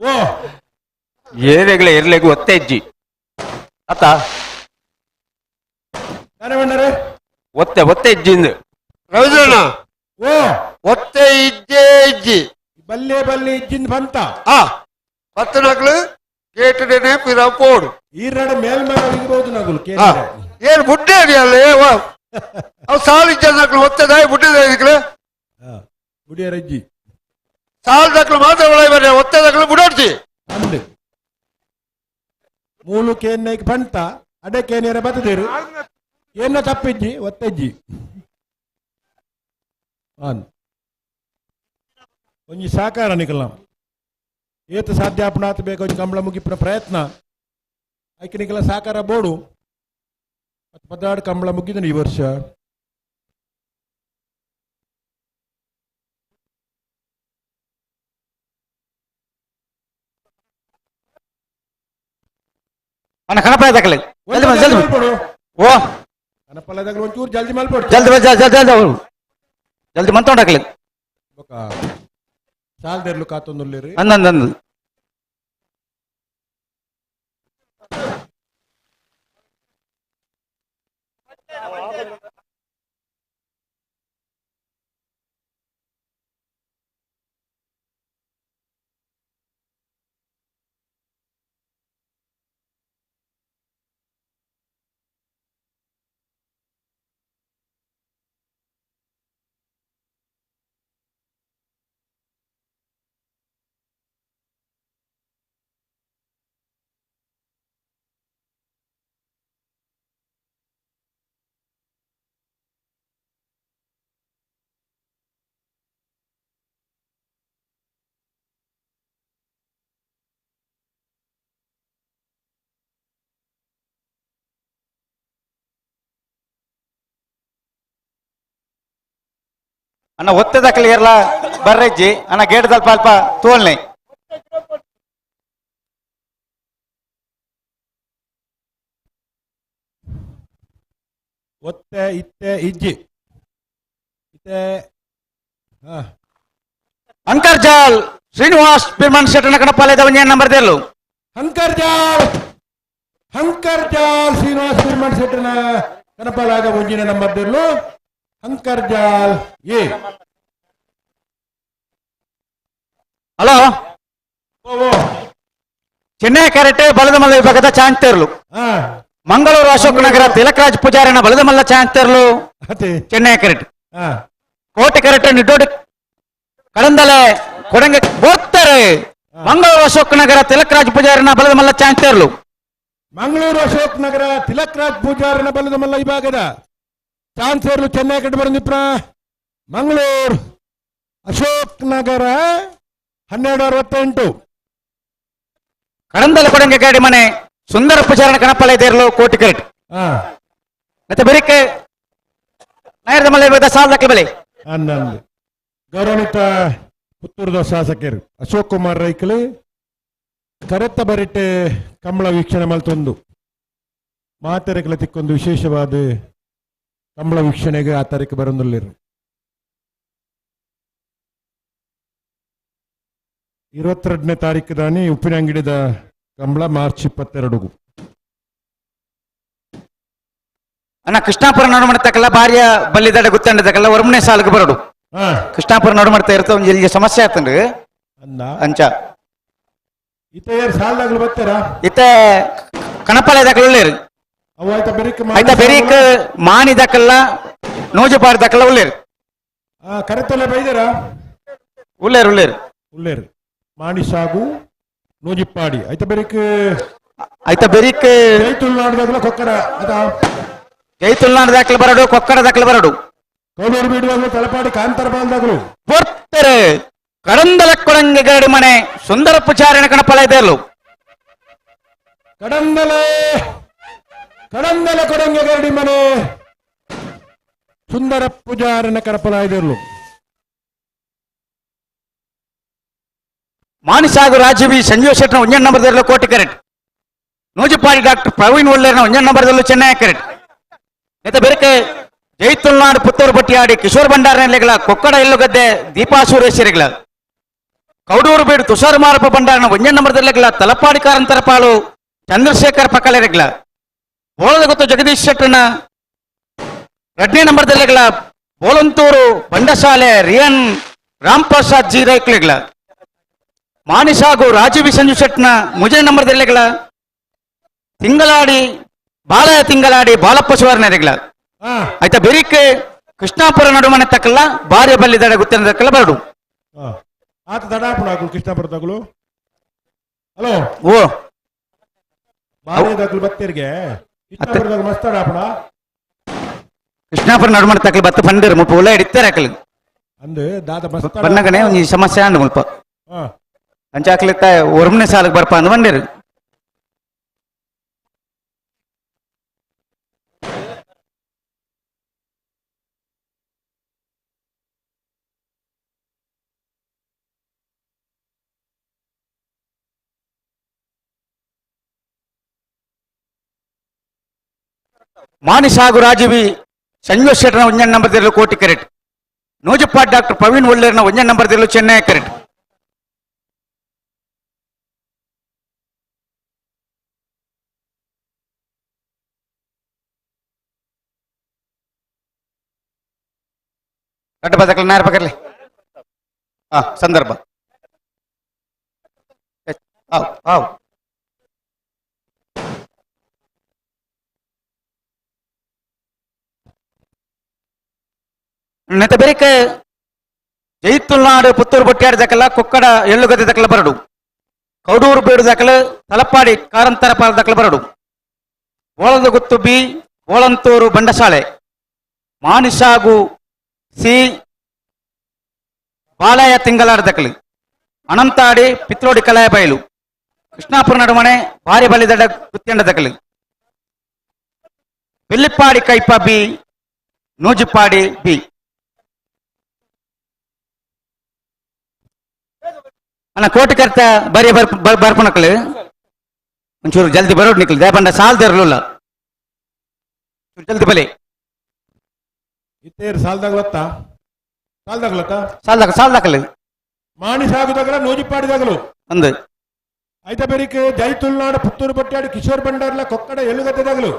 ಓ ಏರೆಗ್ಲ ಇರ್ಲೆಗ್ ಒತ್ತೆ ಇಜ್ಜಿ ಅತ್ತ ಒತ್ತೆ ಒತ್ತೆ ಇಜ್ಜಿ ರವಿದ್ರಣ್ಣ ಓ ಒತ್ತೆ ಇಜ್ಜೆ ಇಜ್ಜಿ ಬಲ್ಲೆ ಬಲ್ಲೆ ಇಜ್ಜಿಂದ ಬಂತ ಆ ಪತ್ತನಕ್ಲು ಗೇಟುಡೆನೆ ಪಿರ ಪೋಡು ಈರಡ ಮೇಲ್ಮೇಲೆ ಇರ್ಬೋದು ನಗುಲು ಏನು ಬುಡ್ಡೆ ಅಲ್ಲ ಅವು ಸಾಲು ಇಜ್ಜ ಒತ್ತೆ ದಾಯಿ ಬುಡ್ಡೆ ಇದಕ್ಕೆ ಬುಡಿಯರ ಇಜ್ಜಿ ಸಾಲು ದಕ್ಲು ಮಾತ್ರ ಒಳಗೆ ಒತ್ತೆ ದಕ್ಲು ಬುಡೋಡ್ತಿ ಅಂದು ಮೂಲು ಕೇನ್ನೈಕ್ ಬಂತ ಅಡೆ ಕೇನಿಯರ ಬತ್ತದಿರು ಏನ ತಪ್ಪಿಜ್ಜಿ ಒತ್ತೆಜ್ಜಿ ಆನ್ ಒಂಜಿ ಸಾಕಾರ ನಿಕಲ್ನ ಏತ ಸಾಧ್ಯ ಅಪನಾತ್ ಬೇಕು ಒಂಜಿ ಕಂಬಳ ಮುಗಿಪಿನ ಪ್ರಯತ್ನ ಐಕೆ ನಿಕಲ ಸಾಕಾರ ಬೋಡು ಪದಾಡ್ ಕಂಬಳ ಮುಗಿದನು ಈ ವರ್ಷ. ಅಣ್ಣ ಕಣಪ್ಪ ದಾಖಲೆ ಜಲ್ದಿ ಮಾಡು, ಜಲ್ದಿ ಮಾಡು. ಓ ಕಣಪಲ್ಲ ದಾಖಲೆ ಒಂಚೂರು ಜಲ್ದಿ ಮಲ್ಪೊಡು. ಜಲ್ದಿ ಜಲ್ದಿ ಜಲ್ದಿ ಜಲ್ದಿ ಜಲ್ದಿ ಮಂತೊಂಡು ಹಾಕಲಿ. ಬೊಕ ಸಾಲ್ದೆರ್ಲು ಕಾತೊಂದುಲ್ಲೆರ್. ಅಂದ ಅಂದ ಅಂದ ಅಣ್ಣ ಒತ್ತೆ ದಾಖಲೆ ಇರಲ್ಲ ಬರ್ರೆಜ್ಜಿ ಅಣ್ಣ ಗೇಟ್ ದಲ್ಪ ಅಲ್ಪ ತೋಲ್ನೆ. ಒತ್ತೆ ಇತ್ತೆ ಇಜ್ಜಿ ಇತ್ತೆ. ಅಂಕರ್ಜಾಲ್ ಶ್ರೀನಿವಾಸ್ ಪಿರ್ಮನ್ ಶೆಟ್ಟನ ಕಣಪಾಲಯದ ಒಂಜಿ ನಂಬರ್ ದೇರ್ಲು. ಅಂಕರ್ಜಾಲ್ ಅಂಕರ್ಜಾಲ್ ಶ್ರೀನಿವಾಸ್ ಪಿರ್ಮನ್ ಶೆಟ್ಟನ ಕಣಪಾಲಯದ ಒಂಜಿನ ನಂಬರ್ ದೇರ್ಲು. ಅಂಕರ್ಜಾಲ್ ಎ. ಹಲೋ ಚೆನ್ನೈ ಕರೆಟೆ ಬಲದಮಲ್ಲ ವಿಭಾಗದ ಚಾಂತೇರ್ಲು. ಮಂಗಳೂರು ಅಶೋಕ್ ನಗರ ತಿಲಕರಾಜ್ ಪೂಜಾರಿನ ಬಲದಮಲ್ಲ ಚಾಂತೇರ್ಲು ಚೆನ್ನೈ ಕರೆಟ್. ಕೋಟೆ ಕರೆಟೆ ನಿಡ್ಡೋಡಿ ಕಡಂದಲೆ ಕೊಡಂಗೆ ಬೋರ್ತಾರೆ. ಮಂಗಳೂರು ಅಶೋಕ್ ನಗರ ತಿಲಕರಾಜ್ ಪೂಜಾರಿನ ಬಲದಮಲ್ಲ ಚಾಂತೇರ್ಲು. ಮಂಗಳೂರು ಅಶೋಕ್ ನಗರ ತಿಲಕರಾಜ್ ಪೂಜಾರಿನ ಬಲದಮಲ್ಲ ವಿಭಾಗದ ಚಾನ್ಸೇರ್ಲು ಚೆನ್ನೈ ಕಟ್ಟು ಬರಂದಿಪ್ರ. ಮಂಗಳೂರು ಅಶೋಕ್ ನಗರ 1268. ಕಡಂದಲ ಕೊಡಂಗೆ ಗಾಡಿ ಮನೆ ಸುಂದರ ಪೂಜಾರನ ಕಣಪಲೆ ದೇರ್ಲು ಕೋಟಿ ಕರೆಟ್. ಮತ್ತೆ ಬೆರಿಕೆ ನಾಯರದ ಮಲೆ ಸಾಲ ಬೆಲೆ. ಹನ್ನೊಂದು ಗೌರವಾನ್ವಿತ ಪುತ್ತೂರದ ಶಾಸಕರು ಅಶೋಕ್ ಕುಮಾರ್ ರೈಕಲಿ ಕರೆತ್ತ ಬರಿಟೆ ಕಂಬಳ ವೀಕ್ಷಣೆ ಮಲ್ತೊಂದು ಮಾತೆರೆಕಲ ತಿಕ್ಕೊಂದು ವಿಶೇಷವಾದ ಕಂಬಳ ವೀಕ್ಷಣೆಗೆ ಆ ತಾರೀಕು ಬರೊಂದುಲ್ಲೆರ್. 22ನೇ ತಾರೀಕು ದಾನಿ ಉಪ್ಪಿನಂಗಡಿದ ಕಂಬಳ ಮಾರ್ಚ್ 22. ಅಣ್ಣ ಕೃಷ್ಣಾಪುರ ನಡು ಮಾಡ್ತಕ್ಕಲ್ಲ ಭಾರ್ಯ ಬಲ್ಲಿದಡ ಗುತ್ತಂಡದಕ್ಕಲ್ಲ ಒರ್ಮನೆ ಸಾಲಕ್ಕೆ ಬರೋಡು. ಕೃಷ್ಣಾಪುರ ನಡು ಮಾಡ್ತಾ ಇರ್ತ ಒಂಜಿ ಇಲ್ಲಿ ಸಮಸ್ಯೆ ಆತಂಡ್ರಿ ಅಂಚ ಸಾಲದಾಗಲು ಬರ್ತಾರಾ ಇತ್ತೆ ಕಣಪಾಲೆ ದಾಖಲೆ ಉಳ್ಳೇರು. ಆಯ್ತಾ ಬೆರಿಕ್ ಮಾನಿ ದಾಖಲ್ಲ ನೋಜುಪಾರ್ ದಾಖಲ ಉಳ್ಳೇರು. ಕರೆತಲೆ ಬೈದಾರ ಉಳ್ಳೇರು ಉಳ್ಳೇರು ಉಳ್ಳೇರು ಮಾಣಿ ಸಾಗು ನೂಜಿಪ್ಪಾಡಿ ಆಯ್ತಾ ಬೆರಿಕ್ ಆಯ್ತಾ ಬೆರಿಕ್ ಜೈ ತುಳುನಾಡು ಕೊಕ್ಕಡ ಅದ ಜೈ ತುಳುನಾಡು ದಾಖಲೆ ಬರಡು ಕೊಕ್ಕಡ ದಾಖಲೆ ಬರಡು ಕೌಡೂರು ಬೀಡುವಾಗಲು ತಲಪಾಡಿ ಕಾಂತರ ಬಾಲ್ದಾಗಲು ಪೊರ್ತರೆ ಕಡಂದಲ ಕೊಡಂಗೆ ಗರಡಿ ಮನೆ ಸುಂದರ ಪುಚಾರಿನ ಕಣಪಲ ಇದೆಯಲ್ಲು. ಕಡಂದಲೆ ಕಡಂದಲ ಕೊಡಂಗೆ ಗರಡಿ ಮನೆ ಸುಂದರ ಪೂಜಾರನ ಕಣಪಲ ಇದೆಯಲ್ಲು. ಮಾನಿಸಾಗು ರಾಜವಿ ಸಂಜೀವ್ ಶೆಟ್ಟನ ಒಂಜನ್ ನಂಬರ್ದಲ್ಲೂ ಕೋಟಿ ಕರೆಟ್. ನೂಜಿಪಾಡಿ ಡಾಕ್ಟರ್ ಪ್ರವೀಣ್ ಒಳ್ಳೇರ್ನ ಒಂಜನ್ ನಂಬರ್ದಲ್ಲೂ ಚೆನ್ನೈ ಕರೆಟ್. ನೆತ್ತ ಬೆರಕೆ ಜೈ ತುಳುನಾಡು ಪುತ್ತೂರು ಬಟ್ಟಿಯಾಡಿ ಕಿಶೋರ್ ಭಂಡಾರನೆಗಳ ಕೊಕ್ಕಡ ಎಲ್ಲುಗದ್ದೆ ದೀಪಾ ಸುರೇಶರಿಗಳ. ಕೌಡೂರು ಬೀಡು ತುಷಾರ್ ಮಾರಪ್ಪ ಭಂಡಾರನ ಒಂಜನೇ ನಂಬರ್ ದೆರ್ಲೆಗ್ಲ ತಲಪಾಡಿ ಕಾರಂತರ ಪಾಳು ಚಂದ್ರಶೇಖರ್ ಪಕ್ಕಲೆರೆಗ್ಲ ಬೋಳದ ಗೊತ್ತು ಜಗದೀಶ್ ಶೆಟ್ಟರ್ನ ಎರಡನೇ ನಂಬರ್ ದೆರ್ಲೆಗ್ಲ ಬೋಳಂತೂರು ಬಂಡಶಾಲೆ ರಿಯನ್ ರಾಮ್ ಪ್ರಸಾದ್ ಜಿ ರೈಕ್ಲೆಗ್ಲ ಮಾನಿಶ್ ಹಾಗೂ ರಾಜೀವ್ ಸಂಜು ಶೆಟ್ನ ಮುಜನೇ ನಂಬರ್ ದೆರ್ಲೆಗ್ಲ ತಿಂಗಳಾಡಿ ಬಾಲಯ ತಿಂಗಳಾಡಿ ಬಾಲಪ್ಪ ಶಿವರ್ನೆರೆಗ್ಲ ಆಯ್ತಾ ಬೆರಿಕ್ ಕೃಷ್ಣಾಪುರ ನಡುಮನೆ ತಕ್ಕಲ್ಲ ಬಾರ್ಯ ಬಲ್ಲಿ ದಡ ಗುತ್ತಿನ ತಕ್ಕಲ್ಲ ಬರಡು. ಆತ ದಡಾಪುಣ ಆಗುಲು ಕೃಷ್ಣಾಪುರದಾಗಲು. ಹಲೋ ಓ ಬಾರ್ಯದಾಗಲು ಬತ್ತೇರಿಗೆ ಕೃಷ್ಣಾಪುರದಾಗ ಮಸ್ತ್ ದಡಾಪುಣ. ಕೃಷ್ಣಾಪುರ ನಡುಮನೆ ತಕ್ಕಲ್ ಬತ್ತ ಪಂಡಿರು ಮುಲ್ಪ ಉಲ್ಲ ಹಿಡಿತಾರೆ ಹಾಕಲು ಅಂದು ದಾದ ಮಸ್ತ್ ಬನ್ನಗನೆ ಒಂಜಿ ಸಮಸ್ಯೆ ಅಂಡು ಮುಲ್ಪ ಅಂಚಾಕ್ಲಿತ್ತ ಒರ್ಮನೆ ಸಾಲಕ್ಕೆ ಬರ್ಪ ಅಂದ್ ಬಂದಿರು. ಮಾನಿಶ್ ಹಾಗೂ ರಾಜೀವಿ ಸಂಜೋಶ್ ಶೆಟ್ಟರ್ನ ಒಂಜನೇ ನಂಬರ್ ದಿರಲು ಕೋಟಿ ಕರೆಟ್ ನೂಜಪ್ಪ ಡಾಕ್ಟರ್ ಪ್ರವೀಣ್ ಒಳ್ಳೇರ್ನ ಒಂಜನೇ ನಂಬರ್ ದಿರಲು ಚೆನ್ನೈ ಕರೆಟ್. ಅಡ್ಡ ಬದಕಲ ನಾರ ಪಕರ್ಲಿ ಸಂದರ್ಭ ಆವ್ ಆವ್ ನೆತ ಬೆರಿಕ ಜೈತುಲ್ನಾಡು ಪುತ್ತೂರು ಬೊಟ್ಟ್ಯಾಡ ದಕಲ ಕೊಕ್ಕಡ ಎಳ್ಳುಗದ್ದೆ ದಕಲ ಬರಡು ಕೌಡೂರು ಬೇಡು ದಕಲ ತಲಪಾಡಿ ಕಾರಂತರ ಪಾಲ ದಕಲ ಬರಡು ಬೋಳದ ಗುತ್ತು ಬಿ ಬೋಳಂತೂರು ಬಂಡಶಾಲೆ ಮಾನಿಶಾಗು ಸಿ ಬಾಲಯ ತಿಂಗಳಾಡ ದಕಲು ಅನಂತಾಡಿ ಪಿತ್ರೋಡಿ ಕಲಾಯ ಬಯಲು ಕೃಷ್ಣಾಪುರ ನಡುಮನೆ ಬಾರಿ ಬಲಿದಡ ಗುತ್ತೆಂಡ ದಕಲು ಬೆಳ್ಳಿಪ್ಪಾಡಿ ಕೈಪ ಬಿ ನೂಜಿಪ್ಪಾಡಿ ಬಿ. ಅಣ್ಣ ಕೋಟಿ ಕರ್ತ ಬರೀ ಬರ್ಪುನಕ್ಲು ಒಂಚೂರು ಜಲ್ದಿ ಬರೋಡ್ ನಿಕ್ಲು ದೇಪಂಡ ಸಾಲ್ ತೆರಲಿಲ್ಲ ಜಲ್ದಿ ಬಲಿ ಇತ್ತೇರು ಸಾಲ್ದಾಗ್ಲತ್ತ ಸಾಲ್ದಾಗ್ಲತ್ತ ಸಾಲ್ದಾಗ ಸಾಲ್ದಾಕಲು ಮಾಣಿ ಸಾಗುದಾಗಲ ನೂಜಿಪಾಡಿದಾಗಲು ಅಂದು ಐತ ಬೆರಿಕ್ ಜೈತುಲ್ನಾಡು ಪುತ್ತೂರು ಬಟ್ಟಾಡಿ ಕಿಶೋರ್ ಭಂಡಾರ್ಲ ಕೊಕ್ಕಡ ಎಳ್ಳುಗದ್ದೆದಾಗಲು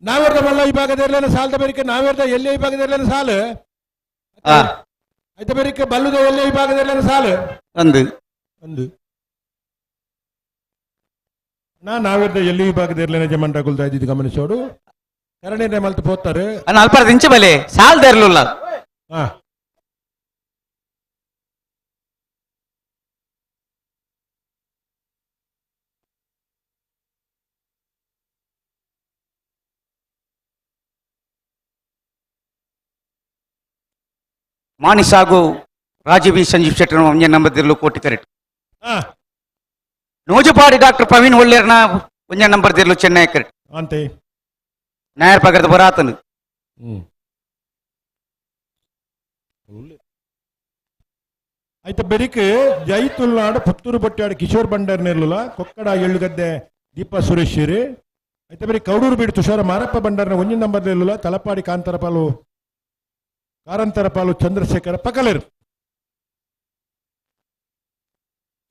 ನಾವೇರ್ದ ಮಲ್ಲ ಈ ಭಾಗದ ಸಾಲದ ಬೆರಿಕೆ ನಾವೇರ್ದ ಎಲ್ಲಿ ಈ ಭಾಗದ ಸಾಲು ಐತ ಬೆರಿಕೆ ಬಲ್ಲುದ ಎಲ್ಲಿ ಈ ಭಾಗದ ಸಾಲು ಅಂದು ಅಂದು ನಾ ನಾವೇರ್ದ ಎಲ್ಲಿ ಈ ಭಾಗದ ಇರ್ಲೇನೆ ಜಮನ್ ರಗುಲ್ದ ಇದ್ದಿದ್ದು ಗಮನಿಸೋಡು ಕರಣೆ ಮಲ್ತು ಪೋತಾರೆ ಅಣ್ಣ ಅಲ್ಪ ದಿಂಚು ಬಲೆ ಸಾಲ್ದ ಇರಲಿಲ್ಲ. ಮಾನಿಶ್ ಹಾಗೂ ರಾಜೀವ್ ಸಂಜೀವ್ ಶೆಟ್ಟರ್ ಒಂಜೇ ನಂಬರ್ ದಿರ್ಲು ಕೋಟಿ ಕರೆಕ್ಟ್. ನೂಜುಪಾಡಿ ಡಾಕ್ಟರ್ ಪ್ರವೀಣ್ ಒಳ್ಳೇರ್ನ ಒಂಜೇ ನಂಬರ್ ದಿರ್ಲು ಚೆನ್ನೈ ಕರೆಕ್ಟ್. ಅಂತೆ ನಾಯರ್ ಪಗರದ ಬರಾತನು. ಆಯ್ತ ಬೆರಿಕ್ ಜೈತುಲ್ನಾಡು ಪುತ್ತೂರು ಬಟ್ಟಾಡು ಕಿಶೋರ್ ಭಂಡಾರ್ ನೆರ್ಲುಲ ಕೊಕ್ಕಡ ಎಳ್ಳುಗದ್ದೆ ದೀಪಾ ಸುರೇಶ್ ಆಯ್ತ ಬೆರಿ ಕೌಡೂರು ಬೀಡು ತುಷಾರ ಮಾರಪ್ಪ ಭಂಡಾರ್ನ ಒಂಜಿ ನಂಬರ್ ನೆರ್ಲುಲ ತಲಪಾಡಿ ಕಾಂತರಪಾಲು ಕಾರಂತರಪಾಲು ಚಂದ್ರಶೇಖರ ಪಕಲೇರು.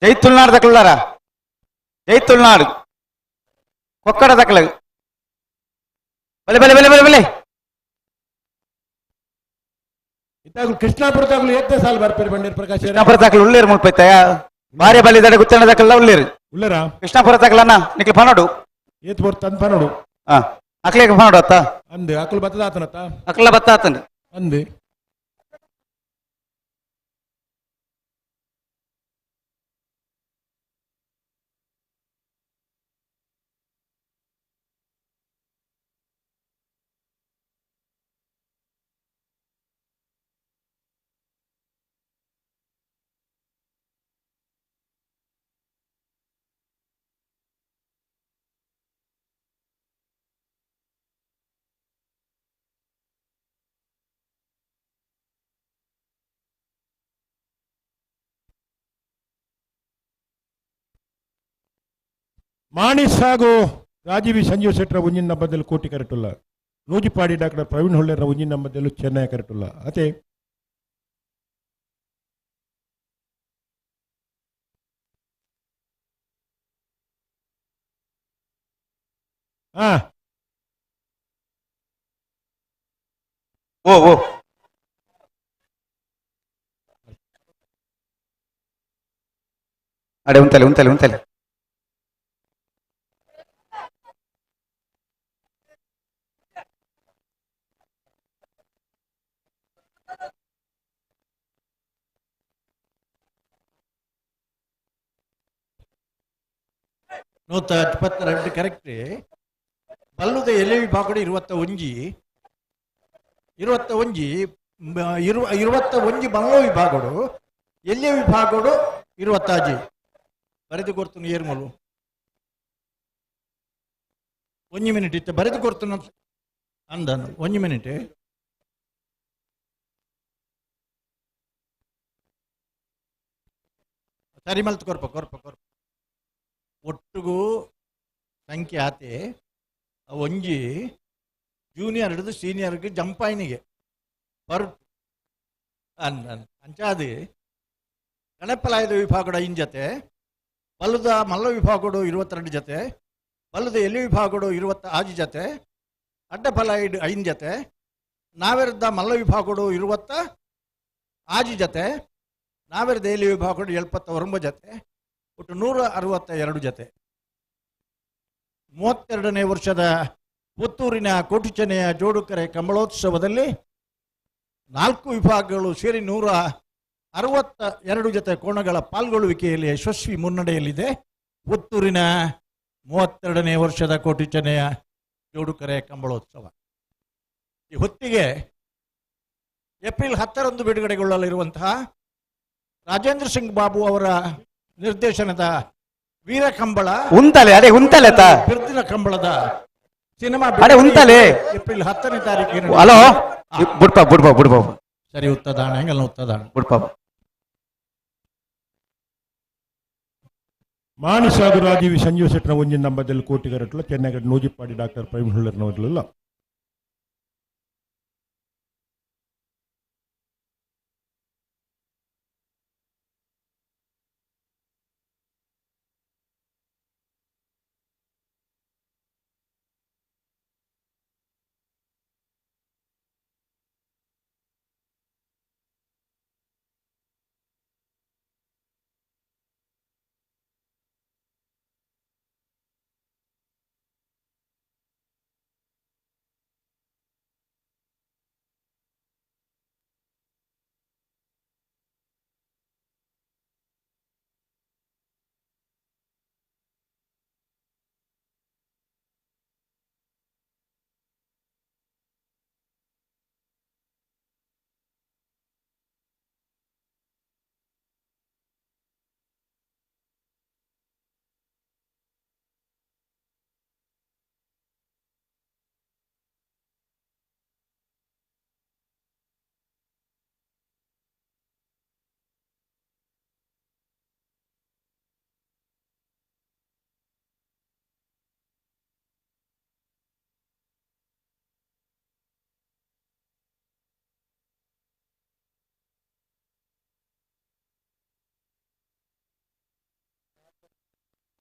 ಜೈ ತುಳುನಾಡು ದಕ್ಕಲಾರ ಜೈ ತುಳುನಾಡು ಕೊಕ್ಕಡ ದಕ್ಕಲ ಬಲೆ ಬಲೆ ಬಲೆ ಬಲೆ ಬಲೆ ಇತ್ತಾಗಲು ಕೃಷ್ಣಾಪುರ ತಾಗಲು ಏತ್ತೆ ಸಾಲು ಬರ್ಪೇರು ಬಂಡೀರ್ ಪ್ರಕಾಶ್ ಕೃಷ್ಣಾಪುರ ತಾಕಲು ಉಳ್ಳೇರು ಮುಲ್ಪೈತ ಬಾರಿ ಬಲಿ ದಡ ಗುತ್ತಣ ದಕ್ಕಲ್ಲ ಉಳ್ಳೇರು ಉಳ್ಳೇರಾ ಕೃಷ್ಣಾಪುರ ತಾಕಲನ್ನ ನಿಕ್ಲು ಪನೋಡು ಏತ್ ಬೋರ್ ತಂದ್ ಪನೋಡು ಹಾ ಅಕ್ಲೇಗ ಪನೋಡು ಅತ್ತ ಅಂದೆ ಅಕ್ಲು ಬತ್ತದ ಆತನತ್ತ ಅಕ್ಲ ಬತ್ತ ಆತನ ಅಂದೆ ಮಾಣಿಸ್ ಹಾಗೂ ರಾಜೀವಿ ಸಂಜೀವ್ ಶೆಟ್ಟರ ಉಂಜಿನ ನಂಬದಲ್ಲಿ ಕೋಟಿ ಕರೆಟುಲ್ಲ ನೂಜಿಪಾಡಿ ಡಾಕ್ಟರ್ ಪ್ರವೀಣ್ ಹೊಳ್ಳೆರ ಉಂಜಿನ ನಂಬದಲ್ಲಿ ಚೆನ್ನೈ ಕರೆಟುಲ್ಲ ಅತೆ. ಹಾ. ಓ ಓ ಅಡೆ ಉಂತಲೆ ಉಂತಲೆ ಉಂತಲೆ. 122 ಕರೆಕ್ಟ್. ಬಲ್ಲುದ ಎಲೆ ವಿಭಾಗಡು 21, 21 21 ಬಲ್ಲೋ ವಿಭಾಗಡು, ಎಲೆ ವಿಭಾಗಡು 26. ಬರೆದು ಕೊಡ್ತೀನಿ ಏರ್ಮಲು ಒಂಜಿ ಮಿನಿಟ್ ಇತ್ತು ಬರೆದು ಕೊಡ್ತೀನಿ ಅಂದನು ಒಂಜಿ ಮಿನಿಟ್. ಸರಿ ಮಲ್ತು ಕೊರ್ಪ ಕೊರ್ಪ ಕೊರ್ಪ ಒಟ್ಟುಗು ಸಂಖ್ಯೆ ಆತೆ ಒಂಜಿ ಜೂನಿಯರ್ ಹಿಡಿದು ಸೀನಿಯರ್ಗೆ ಜಂಪಾಯಿನಿಗೆ ಬರ್ ಅನ್ ಅಂಚಾದಿ ಗಣಪಲಾಯದ ವಿಭಾಗದ ಐನ್ ಜತೆ, ಬಲ್ಲದ ಮಲ್ಲ ವಿಭಾಗಡು 22 ಜತೆ, ಬಲ್ಲದ ಎಲೆ ವಿಭಾಗಡು 26 ಜತೆ, ಅಡ್ಡಫಲಾಯಿಡ್ 5 ಜತೆ, ನಾವೆರದ ಮಲ್ಲ ವಿಭಾಗಡು 26 ಜತೆ, ನಾವೆರದ ಎಲೆ ವಿಭಾಗಡು 79 ಜತೆ, ಒಟ್ಟು 162 ಜತೆ. 32ನೇ ವರ್ಷದ ಪುತ್ತೂರಿನ ಕೋಟಿಚೆನೆಯ ಜೋಡುಕರೆ ಕಂಬಳೋತ್ಸವದಲ್ಲಿ 4 ವಿಭಾಗಗಳು ಸೇರಿ 162 ಜತೆ ಕೋಣಗಳ ಪಾಲ್ಗೊಳ್ಳುವಿಕೆಯಲ್ಲಿ ಯಶಸ್ವಿ ಮುನ್ನಡೆಯಲ್ಲಿದೆ ಪುತ್ತೂರಿನ 32ನೇ ವರ್ಷದ ಕೋಟಿಚೆನೆಯ ಜೋಡುಕರೆ ಕಂಬಳೋತ್ಸವ. ಈ ಹೊತ್ತಿಗೆ ಏಪ್ರಿಲ್ 10ರಂದು ಬಿಡುಗಡೆಗೊಳ್ಳಲಿರುವಂತಹ ರಾಜೇಂದ್ರ ಸಿಂಗ್ ಬಾಬು ಅವರ ನಿರ್ದೇಶನದ ವೀರಕಂಬಳ ಉಂತಲೆ ಅದೇ ಉಂತಲೆ ತಾ ಬಿರ್ದಿನ ಕಂಬಳದ ಸಿನಿಮಾ ಅರೆ ಉಂತಲೆ. ಏಪ್ರಿಲ್ 10ನೇ ತಾರೀಕಿನ ಹಲೋ ಬುಡ್ಪ ಬುಡ್ಪ ಬುಡ್ಪ. ಸರಿ ಉತ್ತದಾಣ ಹೆಂಗಲ್ಲ ಉತ್ತದಾಣ ಬುಡ್ಪ. ಮಾಣಿಸಾಗು ರಾಜೀವಿ ಸಂಜೀವ ಶೆಟ್ಟನ ಒಂಜಿನ ನಂಬದಲ್ಲಿ ಕೋಟಿಗರಟ್ಲ ಚೆನ್ನಗಡ ನೂಜಿಪ್ಪಾಡಿ ಡಾಕ್ಟರ್ ಪ್ರವೀಣ್ ಹುಳ್ಳರ್ನವರ್ಲೆಲ್ಲ.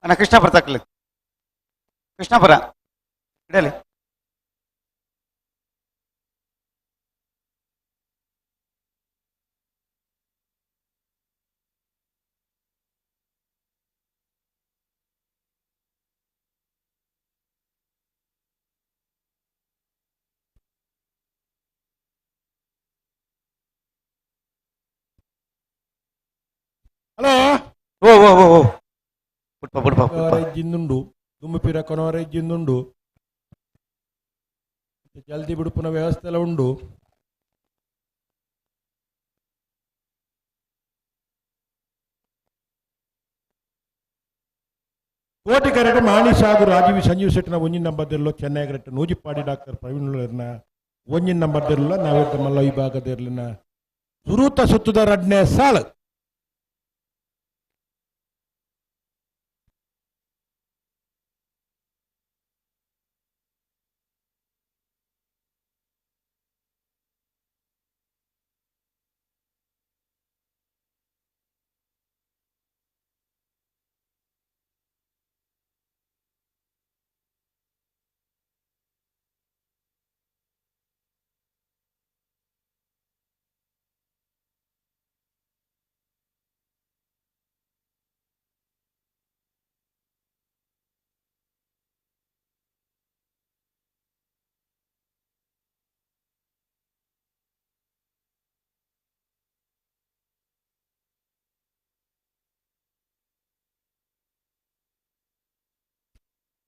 ಅಣ್ಣ ಕೃಷ್ಣಾಪುರ ತಕ್ಕಲಿ, ಕೃಷ್ಣಾಪುರ ಇಡಲಿ. ಹಲೋ ಓ ಓ ಓ ಓ ಬುಡ್ಪ ಬುಡ್ಪ ಬುಡ್ಪ. ಜಿಂದುಂಡು ದುಮ್ಮಪಿರ ಕೊನವರೆ ಜಿಂದುಂಡು ಜಲ್ದಿ ಬಿಡುಪುನ ವ್ಯವಸ್ಥೆ ಎಲ್ಲ ಉಂಡು. ಕೋಟಿ ಕರೆಟ್ ಮಾಣಿಸಾಗು ರಾಜೀವ್ ಸಂಜೀವ್ ಶೆಟ್ಟಿನ ಒಂಜಿನ ನಂಬರ್ದಿರಲು ಚೆನ್ನೈ ನೂಜಿಪ್ಪಾಡಿ ಡಾಕ್ಟರ್ ಪ್ರವೀಣ್ ಒಂಜಿನ ನಂಬರ್ದಿರಲ್ಲ ನಾವೆತ್ತ ಮಲ್ಲ ವಿಭಾಗದಿರ್ಲಿನ ಸುರೂತ ಸುತ್ತದ ರಡ್ನೆ ಸಾಲು.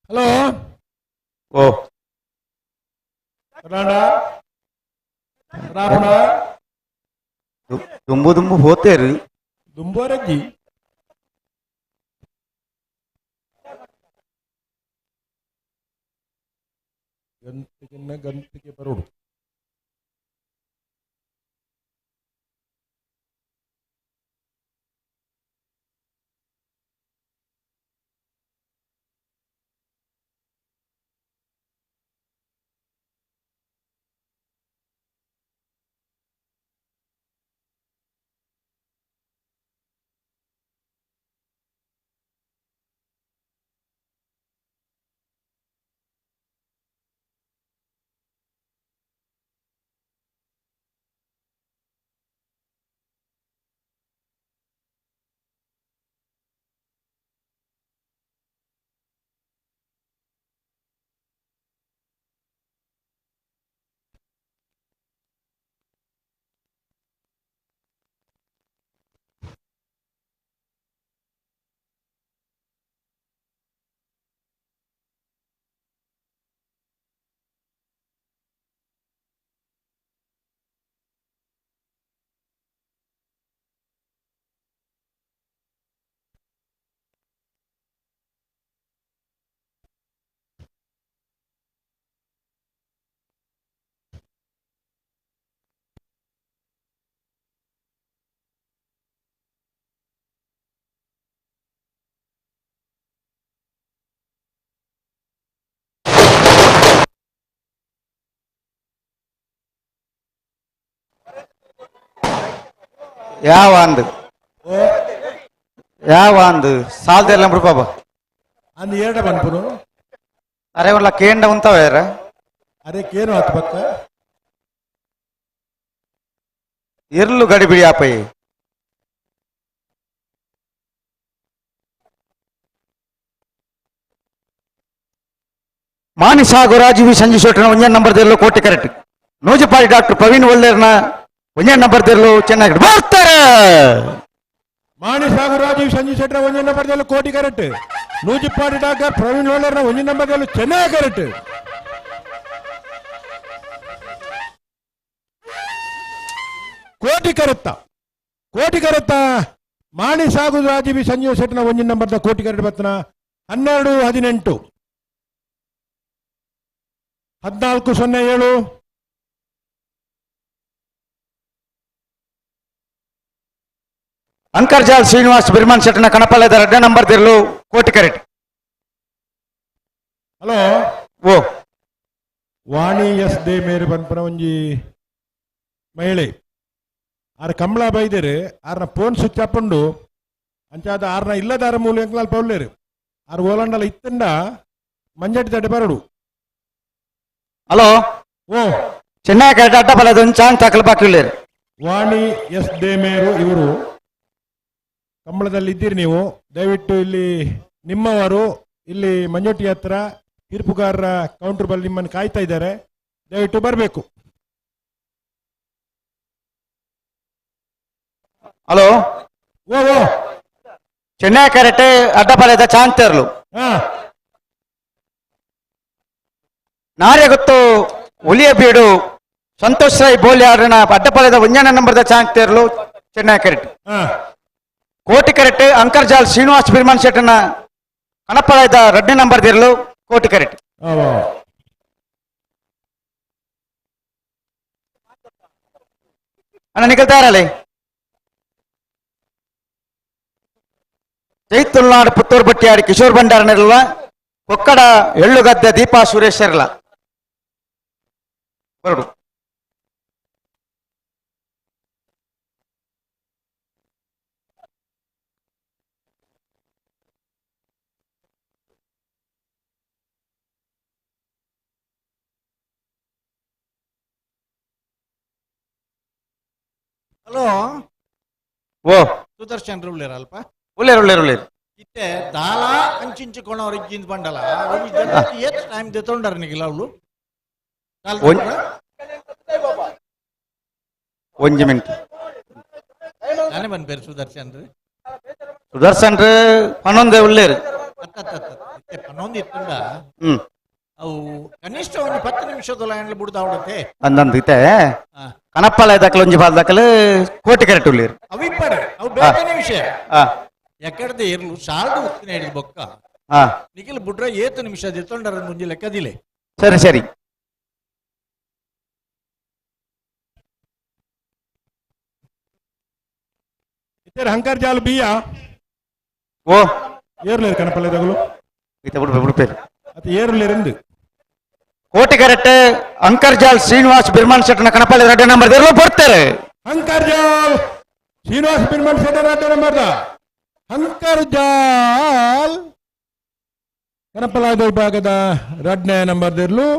ಹಲೋ ಓ ಕರ್ನಾಡ ರಾಪಣ ದುಂಬು ದುಂಬು ಹೋತೇರು ದುಂಬುವರಜ್ಜಿ ಗಂತಿಗಿನ್ನ ಗಂತಿಗೆ ಬರೋಡು. ಯಾವ ಅಂದು ಯಾವ ಅಂದು ಸಾಲ್ದೆಲ್ಲ ಬಿಡು ಬಾಬಾ ಅಂದು ಏಡ ಬನ್ಪುನು ಅರೆ ಒಲ್ಲ ಕೇಂಡ ಉಂತವೇರ ಅರೆ ಕೇನು ಹತ್ತು ಪಕ್ಕ ಇರ್ಲು ಗಡಿ ಬಿಡಿ ಆಪೈ. ಮಾನಿಸಾಗು ರಾಜೀವಿ ಸಂಜು ಶೆಟ್ಟನ ಒಂಜೇ ನಂಬರ್ ದೇರ್ಲು ಕೋಟೆ ಕರೆಕ್ಟ್. ನೂಜುಪಾಡಿ ಡಾಕ್ಟರ್ ಪ್ರವೀಣ್ ಒಳ್ಳೇರ್ನ ಒಂಜೇ ನಂಬರ್ ದೇರ್ಲು ಚೆನ್ನಾಗಿ ಬರ್ತಾರೆ. ಮಾಣಿಸಾಗು ರಾಜೀವ್ ಸಂಜು ಶೆಟ್ಟರ ಒಂಜೇ ನಂಬರ್ ದೇರ್ಲು ಕೋಟಿ ಕರೆಕ್ಟ್. ನೂಜಿಪಾಡಿ ಡಾಕ್ಟರ್ ಪ್ರವೀಣ್ ಒಳ್ಳೇರ್ನ ಒಂಜೇ ನಂಬರ್ ದೇರ್ಲು ಚೆನ್ನಾಗಿ ಕರೆಕ್ಟ್. ಕೋಟಿ ಕರೆತ್ತ ಕೋಟಿ ಕರೆತ್ತ ಮಾಣಿಸಾಗು ರಾಜೀವಿ ಸಂಜೀವ್ ಶೆಟ್ಟನ ಒಂಜಿ ನಂಬರ್ದ ಕೋಟಿ ಕರೆಕ್ಟ್ ಬತ್ತನ 12 18 14 0 7. ಅಂಕರ್ಜಾಲ್ ಶ್ರೀನಿವಾಸ್ ಬಿರ್ಮಾನ್ ಶೆಟ್ಟನ ಕಣಪಾಲದ ಎರಡನೇ ನಂಬರ್ ದಿರ್ಲು ಕೋಟಿ ಕರೆಕ್ಟ್. ಹಲೋ ಓ ವಾಣಿ ಎಸ್ they ಮೇರೆ ಪನ್ಪನ ಒಂಜಿ ಮಹಿಳೆ ಆರ್ ಕಮಲ ಬೈದೇರು ಆರ್ನ ಫೋನ್ ಸ್ವಿಚ್ ಆಫ್ ಉಂಡು ಅಂಚಾದ ಆರ್ನ ಇಲ್ಲದಾರ ಮೂಲ ಎಂಕ್ಲಾಲ್ ಪೌಲ್ಲೇರು ಆರ್ ಓಲಂಡಲ ಇತ್ತಂಡ ಮಂಜಟ್ಟಿ ತಡೆ ಬರಡು. ಹಲೋ ಓ ಚೆನ್ನೈ ಕರೆಕ್ಟ್ ಅಡ್ಡ ಬಲದ ಒಂದು ಚಾಂಗ್ ತಕಲ್ ಬಾಕಿ. ವಾಣಿ ಎಸ್ ದೇಮೇರು ಇವರು ಕಂಬಳದಲ್ಲಿ ಇದ್ದೀರಿ ನೀವು, ದಯವಿಟ್ಟು ಇಲ್ಲಿ ನಿಮ್ಮವರು ಇಲ್ಲಿ ಮಂಜೋಟಿ ಹತ್ರ ತೀರ್ಪುಗಾರರ ಕೌಂಟರ್ ಬಳಿ ನಿಮ್ಮನ್ನು ಕಾಯ್ತಾ ಇದ್ದಾರೆ, ದಯವಿಟ್ಟು ಬರಬೇಕು. ಹಲೋ ಓ ಓ ಚೆನ್ನೈ ಕರೆಕ್ಟ್ ಅಡ್ಡ ಬಲದ ಚಾಂಗ್ ತೇರ್ಲು. ನಾರ್ಯಗುತ್ತು ಹುಲಿಯ ಬೀಡು ಸಂತೋಷ್ ರಾಯ್ ಬೋಲಿ ಆರ್ನ ಅಡ್ಡಪಾಳ್ಯದ ಒಂಜಾನ ನಂಬರ್ದ ಚಾಂಗ್ ತೇರ್ಲು ಚೆನ್ನೈ ಕರೆಕ್ಟ್. ಕೋಟಿ ಕರೆಕ್ಟ್ ಅಂಕರ್ಜಾಲ್ ಶ್ರೀನಿವಾಸ್ ಬಿರ್ಮಾನ್ ಶೆಟ್ಟನ ಕಣಪಾಳ್ಯದ ರಡ್ಡನೇ ನಂಬರ್ ದಿರ್ಲು ಕೋಟಿ ಕರೆಕ್ಟ್. ಅಣ್ಣ ನಿಕಲ್ತಾರಲ್ಲ ಜೈ ತುಳುನಾಡು ಪುತ್ತೂರು ಬಟ್ಟಿಯಾಡಿ ಕಿಶೋರ್ ಭಂಡಾರನಿರಲ್ಲ ಕೊಕ್ಕಡ ಎಳ್ಳುಗದ್ದೆ ದೀಪಾ ಸುರೇಶ್ ಇರಲ್ಲ ಬರಡು. ಹಲೋ ಓ ಸುದರ್ಶನ್ ಉಳ್ಳೇರ ಅಲ್ಪ ಉಳ್ಳೇರು ಉಳ್ಳೇರು ಉಳ್ಳೇರು ಇತ್ತೆ ದಾಲ ಅಂಚಿಂಚಿಕೊಣವ್ರ ಇಜ್ಜಿಂದ ಬಂಡಲ ಏತ್ ಟೈಮ್ ದೆತೊಂಡರ್ ನಿಗಿಲ್ಲ ಅವಳು. ಒಂಜಿ ಮಿನಿಟ್ ನಾನೇ ಬಂದ್ ಬೇರೆ ಸುದರ್ಶನ್ ರೀ ಸುದರ್ಶನ್ ರೀ ಪನ್ನೊಂದೇ ಉಳ್ಳೇರು. ಅತ್ತ ಅತ್ತ ಅತ್ತ. ಪನ್ನೊಂದಿತ್ತುಂಡ ಅವು ಕನಿಷ್ಠ ಒಂದು 10 ನಿಮಿಷದ ಲೈನ್ ಬುಡ್ದು ಅವಡತೆ ಅಂದಂದಿತ್ತೆ ಕಣಪ್ಪಲ ದಾಖಲೆ ಒಂಜಿ ಬಾಲ್ ದಾಖಲೆ ಕೋಟಿ ಕರೆಕ್ಟ್ ಉಳ್ಳೀರು ಅವಿಪ್ಪರೆ ಅವು ಬೇಕನೆ ವಿಷಯ ಎಕ್ಕಡದೆ ಇರ್ಲು ಸಾಲದು ಉತ್ತಿನ ಹಿಡಿದು ಬೊಕ್ಕ ನಿಖಿಲ್ ಬುಡ್ರ ಏತು ನಿಮಿಷ ದಿತ್ತೊಂಡರ ಮುಂಜಿ ಲೆಕ್ಕದಿಲೆ. ಸರಿ ಸರಿ. ಇತ್ತರ ಹಂಕರ್ ಜಾಲ್ ಬಿಯಾ ಓ ಏರ್ಲೇರು ಕಣಪಲ್ಲ ದಗಲು ಇತ್ತ ಬುಡ್ಪೆ ಬುಡ್ಪೆ ಅತ ಏರ್ಲೇರಿಂದು ಕೋಟಿ ಕರೆಕ್ಟ್ ಅಂಕರ್ಜಾಲ್ ಶ್ರೀನಿವಾಸ್ ಬಿರ್ಮಾನ್ ಶೆಟ್ಟನ ಕಣಪಲ್ಲಿ 2 ನಂಬರ್ ದೇರ್ಲು ಬರ್ತಾರೆ. ಅಂಕರ್ಜಾಲ್ ಶ್ರೀನಿವಾಸ್ ಬಿರ್ಮಾನ್ ಶೆಟ್ಟನ 2 ನಂಬರ್ ಅಂಕರ್ಜಾಲ್ ಕಣಪಲಾದ ವಿಭಾಗದ 2ನೇ ನಂಬರ್ ದೇರ್ಲು.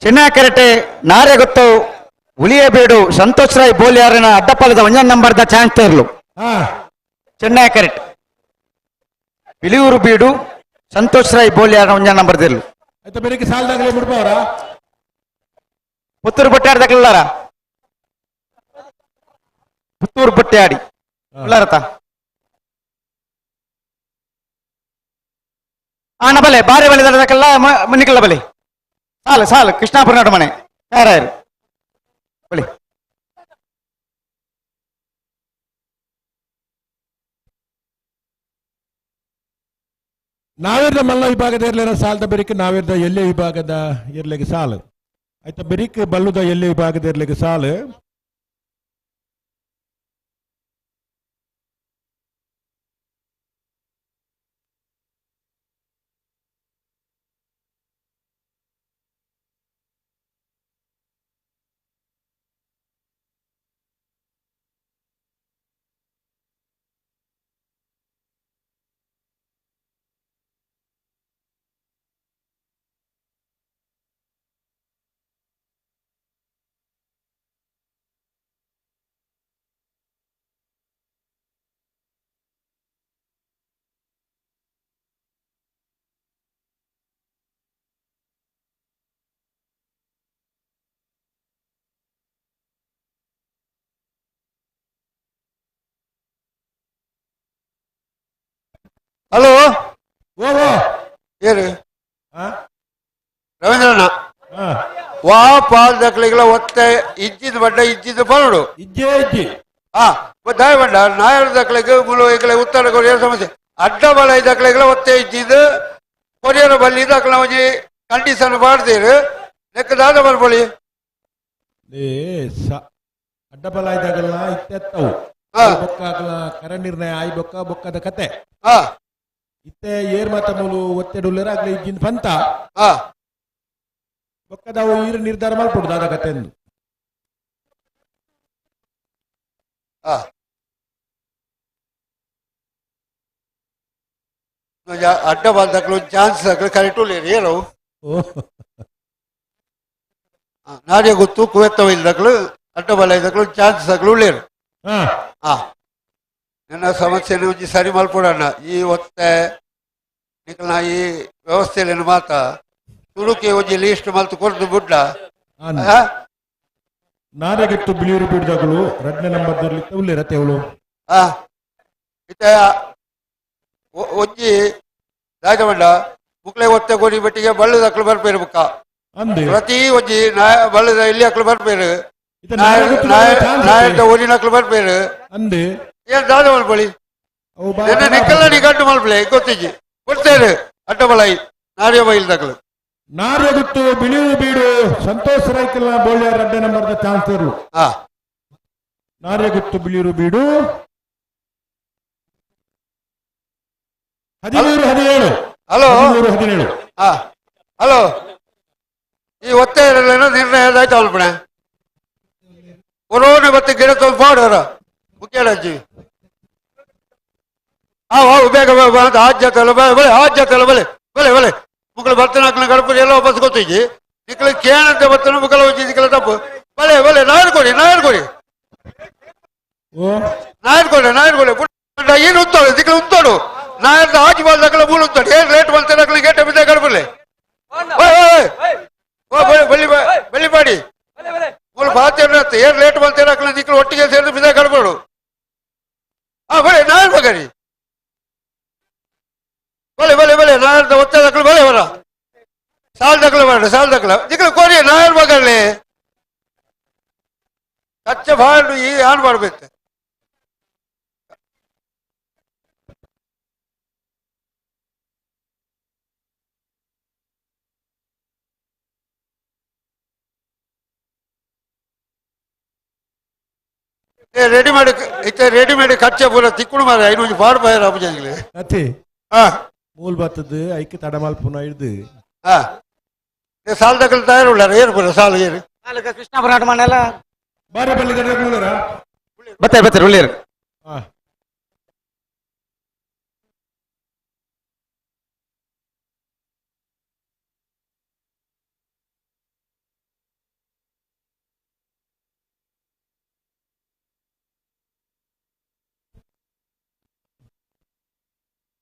ಚೆನ್ನೈ ಕರೆಟೆ ನಾರೆ ಗೊತ್ತು ಉಳಿಯಬೇಡು ಸಂತೋಷ್ ರಾಯ್ ಬೋಲಿಯಾರನ ಅಡ್ಡಪಾಲದ 1 ನಂಬರ್ದ ಚಾನ್ಸ್ ತೇರ್ಲು. ಚೆನ್ನೈ ಕರೆಟ್ ಬಿಳಿಯೂರು ಬೀಡು ಸಂತೋಷ್ ರಾಯ್ ಬೋಲಿಯಾರನ 1 ನಂಬರ್ ದೇರ್ಲು. ಆಯ್ತಾ ಬೆಳಿಗ್ಗೆ ಸಾಲದಾಗಲೇ ಬಿಡ್ಬಾರ ಪುತ್ತೂರು ಬಟ್ಟಾಡಿ ದಕ್ಕಲಾರ ಪುತ್ತೂರು ಬಟ್ಟಾಡಿ ಉಳ್ಳಾರತ ಆನ ಬಲೆ ಬಾರಿ ಬಲೆ ದಕ್ಕಲ್ಲ ಮುನ್ನಿಕಲ್ಲ ಬಲೆ ಸಾಲು ಸಾಲು ಕೃಷ್ಣಾಪುರ ನಡು ಮನೆ ಯಾರು ಬಳಿ ನಾವಿರ್ದ ಮಲ್ಲ ವಿಭಾಗದ ಇರ್ಲಿರ ಸಾಲದ ಬೆರಿಕ್ ನಾವಿರ್ದ ಎಲ್ಲೇ ವಿಭಾಗದ ಇರ್ಲಿಕ್ಕೆ ಸಾಲು ಆಯ್ತಾ ಬೆರಿಕ್ ಬಲ್ಲುದ ಎಲ್ಲೇ ವಿಭಾಗದ ಇರ್ಲಿಕ್ಕೆ ಸಾಲು. ಹಲೋ ಓ ಏನು ರವೀಂದ್ರಣ್ಣ ವಾ ಪಾಲ್ ದಕ್ಕಲಿಗೆಲ್ಲ ಒತ್ತೆ ಇಜ್ಜಿದ ಬಡ್ಡ ಇಜ್ಜಿದ ಬರಡು ಇಜ್ಜೆ ಇಜ್ಜಿ ದಯ ಬಡ್ಡ ನಾಯರ ದಕ್ಕಲಿಗೆ ಮುಳು ಈಗಲೇ ಉತ್ತರ ಕೊರಿಯರ್ ಸಮಸ್ಯೆ ಅಡ್ಡ ಬಲ ದಕ್ಕಲಿಗೆಲ್ಲ ಒತ್ತೆ ಇಜ್ಜಿದ್ದು ಕೊರಿಯರ್ ಬಲ್ಲಿ ದಕ್ಕಲ ಒಂಜಿ ಕಂಡೀಷನ್ ಮಾಡ್ತೀರಿ ಲೆಕ್ಕದಾದ ಬರ್ಬಳಿ ಅಡ್ಡ ಬಲ ಇದ್ದಾಗಲ್ಲ ಇತ್ತೆತ್ತವು ಬೊಕ್ಕಾಗಲ ಕರ ನಿರ್ಣಯ ಆಯ್ ಬೊಕ್ಕ ಬೊಕ್ಕದ ಕತೆ ಇತ್ತೆ ಏರ್ ಮಾತ ಮೂಲು ಒತ್ತೆಡುಲ್ಲೇರ ಆಗ್ಲಿ ಇಜ್ಜಿನ ಪಂತ ಬೊಕ್ಕದವು ಈರು ನಿರ್ಧಾರ ಮಲ್ಪಡು ದಾದ ಕತೆ ಎಂದು ಅಡ್ಡ ಬಾಲ್ದಕ್ಲು ಚಾನ್ಸ್ ದಾಖಲೆ ಕರೆಕ್ಟ್ ಉಳ್ಳೇರು ಏನವು ನಾನೇ ಗೊತ್ತು ಕುವೆತ್ತವ ಇಲ್ದಕ್ಲು ಅಡ್ಡ ಬಲ ಇದ್ದಕ್ಲು ಚಾನ್ಸ್ ದಾಖಲು ಉಳ್ಳೇರು. ನನ್ನ ಸಮಸ್ಯೆನ ಒಂಜಿ ಸರಿ ಮಲ್ಪಡೋಣ ಈ ಒತ್ತೆ ನಿಕಲ್ನ ಈ ವ್ಯವಸ್ಥೆಯಲ್ಲಿ ಮಾತ ತುಳುಕಿ ಒಂಜಿ ಲೀಸ್ಟ್ ಮಲ್ತು ಕೊರ್ದು ಬುಡ್ಲ. ನಾರೆಗೆಟ್ಟು ಬಿಳಿಯೂರು ಬಿಡ್ದಾಗಲು 2ನೇ ನಂಬರ್ ಉಳ್ಳೇರತ್ತೆ ಅವಳು. ಇತ್ತೆ ಒಂಜಿ ರಾಜಮಂಡ ಮುಕ್ಲೆ ಒತ್ತೆ ಕೋಡಿ ಬೆಟ್ಟಿಗೆ ಬಳ್ಳು ದಕ್ಲು ಬರ್ಪೇರು ಬುಕ್ಕ ಪ್ರತಿ ಒಂಜಿ ಬಳ್ಳದ ಇಲ್ಲಿ ಅಕ್ಲು ಬರ್ಪೇರು ನಾಯಕ ಓದಿನಕ್ಲು ಬರ್ಪೇರು ಅಂದೆ ಏನ್ ದಾದ ಮಲ್ಪಳಿ ನಿನ್ನೆ ನಿಕ್ಕಲ್ಲ ನೀ ಗಂಟು ಮಲ್ಪಳೆ ಗೊತ್ತಿಜ್ಜಿ ಕೊಡ್ತೇನೆ ಅಡ್ಡ ಬಲಾಯಿ ನಾರ್ಯ ಬೈಲ್ ದಕ್ಲು ನಾರ್ಯ ಗುತ್ತು ಬಿಳಿಯೂರು ಬೀಡು ಸಂತೋಷ್ ರೈಕಲ್ನ ಬೋಳ್ಯಾರ್ 2ನೇ ನಂಬರ್ದ ಚಾನ್ಸರು. ನಾರ್ಯ ಗುತ್ತು ಬಿಳಿಯೂರು ಬೀಡು 13 17. Hello 13 17. Hello ಈ ಒತ್ತೆ ನಿರ್ಣಯ ಆಯ್ತು ಅಲ್ಪಣೆ ಒರೋನೆ ಬತ್ತೆ ಗಿಡ ತೊಗೊಂಡು ಮಾಡೋರ ಮುಖ್ಯಡಜ್ಜಿ ಹಾವು ಬೇಗ ಬೇಗ ಆಜ್ಜತ್ತಲ್ಲ ಬಲೆ ಆಜ್ಜತ್ತಲ್ಲ ಬಲೆ ಬಲೆ ಬಲೆ ಮುಕ್ಕಳು ಬರ್ತನ ಹಾಕ್ಲ ಗಣಪತಿ ಎಲ್ಲ ವಾಪಸ್ ಗೊತ್ತಿಜ್ಜಿ ನಿಕ್ಕಲು ಕೇಳಂತೆ ಬರ್ತನ ಮುಕ್ಕಳ ಹೋಗಿ ನಿಕ್ಕಲ ತಪ್ಪು ಬಲೆ ಬಲೆ ನಾಯರ್ ಕೊಡಿ ನಾಯರ್ ಕೊಡಿ ನಾಯರ್ ಕೊಡಿ ನಾಯರ್ ಕೊಡಿ ಏನು ಉತ್ತಾಡು ದಿಕ್ಕಲು ಉತ್ತಾಡು ನಾಯರ್ದ ಆಜಿ ಬಾಲ್ ದಕ್ಕಲ ಮೂಳು ಉತ್ತಾಡು ಏನು ಲೇಟ್ ಬರ್ತೇನೆ ಹಾಕ್ಲಿ ಗೇಟ್ ಬಿದ್ದ ಗಣಪತಿ ಬಳ್ಳಿ ಪಾತೆರ್ನ ಏನ್ ಲೇಟ್ ಮಾಡ್ತೇನೆ ಅಕ್ಲ ನಿಕ್ಲು ಒಟ್ಟಿಗೆ ಸೇರಿದು ಬಿದ ಕಡ್ಬೇಡು. ಹಾ ಬಳೆ ನಾಯರ್ ಮಗರಿ ಬಳೆ ಬಳೆ ಬಳೆ ನಾಯರ್ದ ಒತ್ತದಕ್ಲು ಬಳೆ ಬರ ಸಾಲ್ ದಕ್ಲ ಬೇಡ ಸಾಲ್ ದಕ್ಲ ನಿಕ್ಲು ಕೋರಿ ನಾಯರ್ ಮಗಲ್ಲಿ ಕಚ್ಚ ಬಾಂಡು ಈ ಆನ್ ಮಾಡ್ಬೇಕು. ರೆಡಿಮೇಡ್ ಇತ್ತೆ ರೆಡಿಮೇಡ್ ಕಚ್ಚೆ ಪೂರ ತಿಕ್ಕುಡು ಮಾರ ಐನೂರು ಪಾಡು ಬಾಯರ್ ಅಪ್ಪಜಂಗ್ಲೆ ಅತಿ ಹಾ ಮೂಲ್ ಬತ್ತದು ಐಕ್ ತಡಮಾಲ್ ಪುನ ಹಿಡ್ದು ಹಾ ಸಾಲ್ ದಕ್ಕಲು ತಯಾರು ಉಳ್ಳಾರ ಏರು ಪೂರ ಸಾಲು ಏರು ಕೃಷ್ಣ ಪುರಾಟ ಮನೆಲ್ಲ ಬಾರಿ ಬಲ್ಲಿ ಉಳ್ಳಾರ ಬತ್ತಾರೆ ಬತ್ತಾರೆ ಉಳ್ಳೇರು. ಹಾ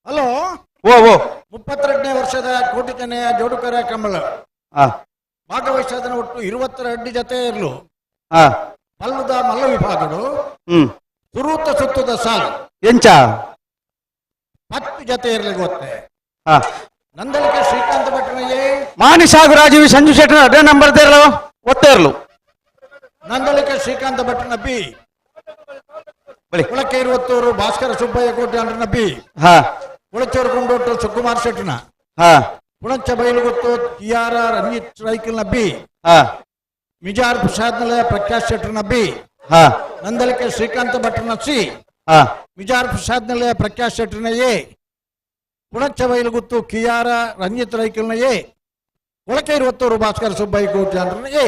ಹಲೋ ಓ ಓ 32ನೇ ವರ್ಷದ ಕೋಟಿ ಚೆನ್ನಯ್ಯ ಜೋಡುಕರ ಕಂಬಳ ಭಾಗವಹಿಸೋದನ್ನ ಒಟ್ಟು 22 ಜೊತೆ ಇರಲು ಮಲ್ಲದ ಮಲ್ಲ ವಿಭಾಗಗಳು ಸುರೂತ ಸುತ್ತದ ಸಾಲು ಎಂಚ 10 ಜೊತೆ ಇರಲಿ ಗೊತ್ತೆ. ನಂದಳಿಕೆ ಶ್ರೀಕಾಂತ ಭಟ್ರನಿಗೆ ಮಾನಿಶಾಗು ರಾಜೀವ್ ಸಂಜು ಶೆಟ್ಟರ್ ಅದೇ ನಂಬರ್ ಇರಲು ಒತ್ತೆ ಇರಲು. ನಂದಳಿಕೆ ಶ್ರೀಕಾಂತ ಭಟ್ರನ ಬಿ ಕುಳಕ್ಕೆ ಇರುವತ್ತೂರು ಭಾಸ್ಕರ ಸುಬ್ಬಯ್ಯ ಕೋಟೆ ಅಂಡ್ರನ ಬಿ ಕುಳಚೂರು ಕುಂಡೋಟು ಸುಕುಮಾರ್ ಶೆಟ್ಟನ ಪುಣಚ ಬೈಲುಗುತ್ತು ಟಿ ಆರ್ ಆರ್ ರಂಜಿತ್ ರೈಕಲ್ನ ಬಿ ಮಿಜಾರ್ ಪ್ರಸಾದ್ ನಿಲಯ ಪ್ರಖ್ಯಾತ್ ಶೆಟ್ಟರ್ನ ಬಿ ನಂದಳಿಕೆ ಶ್ರೀಕಾಂತ ಭಟ್ರನ ಸಿ ಮಿಜಾರ್ ಪ್ರಸಾದ್ ನಿಲಯ ಪ್ರಖ್ಯಾತ್ ಶೆಟ್ಟರ್ನ ಎ ಪುಣಚ ಬೈಲುಗುತ್ತು ಕೆ ಆರ್ ರಂಜಿತ್ ರೈಕಲ್ನ ಎ ಕೊಳಕೆ ಇರುವತ್ತೂರು ಭಾಸ್ಕರ ಸುಬ್ಬಯ್ಯ ಕೋಟೆ ಅಂಡ್ರನ ಎ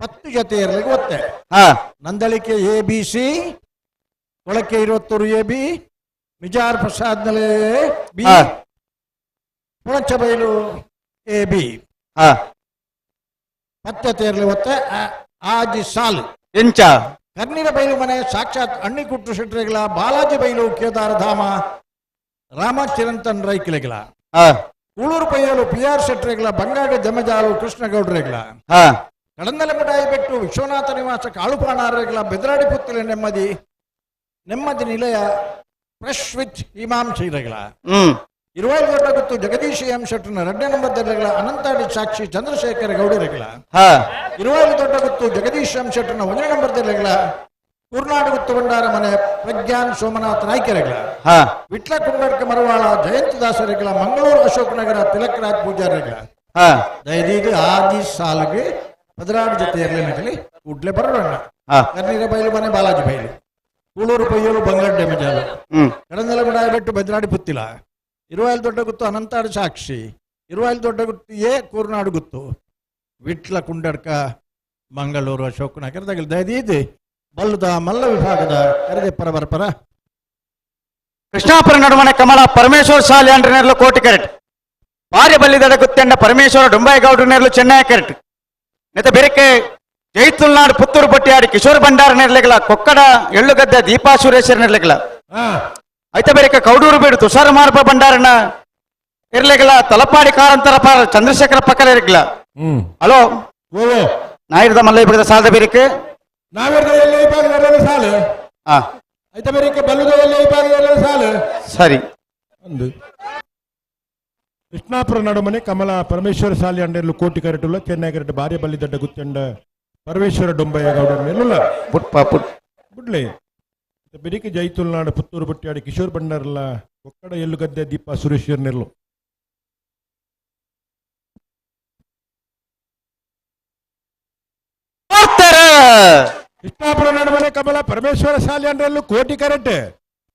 10 ಜೊತೆ ಇರಲಿಕ್ಕೆ ಒತ್ತೆ. Nandalike A B C Kolake Iruvattur A B Mijar Prasad Nilaya B Punachabailu A B 10 ತೇರ್ಲಿ ಒತ್ತೆ. ಆಜಿ ಸಾಲು ಎಂಚ ಕರ್ನೀರ ಬೈಲು ಮನೆ ಸಾಕ್ಷಾತ್ ಅಣ್ಣಿಕುಟ್ಟು ಶೆಟ್ರೆಗಳ ಬಾಲಾಜಿ ಬೈಲು ಕೇದಾರಧಾಮ ರಾಮ ಚಿರಂತನ್ ರೈಕಿಲೆಗಳ ಉಳೂರು ಪೈಯಲು ಪಿ ಆರ್ ಶೆಟ್ರೆಗಳ ಬಂಗಾಡಿ ಜಮಜಾಲು ಕೃಷ್ಣಗೌಡ್ರೆಗಳ ಕಡಂದಲೆ ಮುಟಾಯಿ ಬೆಟ್ಟು ವಿಶ್ವನಾಥ ನಿವಾಸ ಕಾಳುಪಾಣಾರೆಗಳ ಬೆದರಾಡಿ ಪುತ್ತಲೆ ನೆಮ್ಮದಿ ನೆಮ್ಮದಿ ನಿಲಯ ಫ್ರೆಶ್ ವಿತ್ ಇಮಾಂ ಶೀರಗಳ ಇರುವೈಲ್ ದೊಡ್ಡ ಗುತ್ತು ಜಗದೀಶ್ ಎಂ ಶೆಟ್ಟರ್ನ 2ನೇ ನಂಬರ್ ದರ್ರೆಗಳ ಅನಂತಾಡಿ ಸಾಕ್ಷಿ ಚಂದ್ರಶೇಖರ ಗೌಡರೆಗಳ ಇರುವೈಲ್ ದೊಡ್ಡ ಗುತ್ತು ಜಗದೀಶ್ ಎಂ ಶೆಟ್ಟರ್ನ 1ನೇ ನಂಬರ್ ದರ್ರೆಗಳ ಕುರ್ನಾಡು ಗುತ್ತು ಭಂಡಾರ ಮನೆ ಪ್ರಜ್ಞಾನ್ ಸೋಮನಾಥ್ ನಾಯ್ಕರೆಗಳ ವಿಟ್ಲ ಕುಂಬಡ್ಕ ಮರವಾಳ ಜಯಂತ ದಾಸರೆಗಳ ಮಂಗಳೂರು ಅಶೋಕ್ ನಗರ ತಿಲಕರಾಜ್ ಪೂಜಾರಿಗಳ ದಯದೀದು ಆದಿ ಸಾಲಿಗೆ 16 ಜೊತೆ ಇರಲಿ ಕೂಡ್ಲೆ ಬರೋಣ. ಕರ್ನೀರ ಬೈಲು ಮನೆ ಬಾಲಾಜಿ ಬೈಲು ಕೂಳೂರು ಪಯ್ಯೂರು ಬಂಗಾರ ಮಜಾಲು ಕಡಂದಲಗುಡ ಬೆಟ್ಟು ಬೆದ್ರಾಡಿ ಪುತ್ತಿಲ ಇರುವಾಯಿಲ್ ದೊಡ್ಡ ಗುತ್ತು ಅನಂತಾಡು ಸಾಕ್ಷಿ ಇರುವಾಯಿಲ್ ದೊಡ್ಡ ಗುತ್ತು ಎ ಕೂರ್ನಾಡು ಗುತ್ತು ವಿಟ್ಲ ಕುಂಡಡ್ಕ ಮಂಗಳೂರು ಅಶೋಕ್ ನಗರದಾಗ ದಯದೀದು ಬಲ್ಲದ ಮಲ್ಲ ವಿಭಾಗದ ಕರೆದೆ ಪರ ಪರ ಕೃಷ್ಣಾಪುರ ನಡುವಣ ಕಮಲ ಪರಮೇಶ್ವರ ಶಾಲೆ ಅಂಡ್ರನೆರ್ಲು ಕೋಟಿ ಕರೆಟ್ ಬಾರಿ ಬಲ್ಲಿದಡ ಗುತ್ತೆಂಡ ಪರಮೇಶ್ವರ ಡೊಂಬಾಯಿಗೌಡ್ರ ನೆರ್ಲು ಚೆನ್ನೈ ಕರೆಟ್ ನೆತ ಬೆರಕೆ ಜೈತುಲ್ನಾಡು ಪುತ್ತೂರು ಬಟ್ಟಿಯಾಡಿ ಕಿಶೋರ್ ಭಂಡಾರ ನೆರ್ಲೆಗಳ ಕೊಕ್ಕಡ ಎಳ್ಳುಗದ್ದೆ ದೀಪಾ ಸುರೇಶರ್ ನೆರ್ಲೆಗಳ ಐತ ಬೆರಕೆ ಕೌಡೂರು ಬೀಡು ತುಷಾರ ಮಾರಪ್ಪ ಭಂಡಾರನ ಇರ್ಲೆಗಳ ತಲಪಾಡಿ ಕಾರಂತರ ಪಾರ ಚಂದ್ರಶೇಖರ ಪಕ್ಕಲ ಇರ್ಲಿಲ್ಲ. ಹಲೋ ನಾಯಿರ್ದ ಮಲ್ಲ ವಿಭಾಗದ ಸಾಲದ ಬೇರಿಕೆ ಸಾಲು ಐತ ಬೇರಿಕೆ ಬಲ್ಲುದ ವಿಭಾಗದ ಸಾಲು ಸರಿ. ಒಂದು ಕೃಷ್ಣಾಪುರ ನಡುಮನೆ ಕಮಲ ಪರಮೇಶ್ವರ ಶಾಲೆ ಅಂಡೆರ್ಲು ಕೋಟಿ ಕರೆಟುಲ್ಲ ಚೆನ್ನೈ ಕರೆಟು ಭಾರ್ಯ ಬಲ್ಲಿದಡ್ಡ ಗುತ್ತೆಂಡ ಪರಮೇಶ್ವರ ಡೊಂಬಯ್ಯ ಗೌಡ ಮೇಲುಲ್ಲ ಪುಟ್ಪ ಪುಟ್ ಬುಡ್ಲೆ ಬೆರಿಕೆ ಜೈತುಲ್ನಾಡು ಪುತ್ತೂರು ಬಟ್ಟಿಯಾಡಿ ಕಿಶೋರ್ ಭಂಡಾರಲ್ಲ ಕೊಕ್ಕಡ ಎಳ್ಳುಗದ್ದೆ ದೀಪ ಸುರೇಶ್ವರ್ ನೆರ್ಲು ಕೃಷ್ಣಾಪುರ ನಡುಮನೆ ಕಮಲ ಪರಮೇಶ್ವರ ಶಾಲೆ ಅಂಡ್ರಲ್ಲೂ ಕೋಟಿ ಕರೆಟ್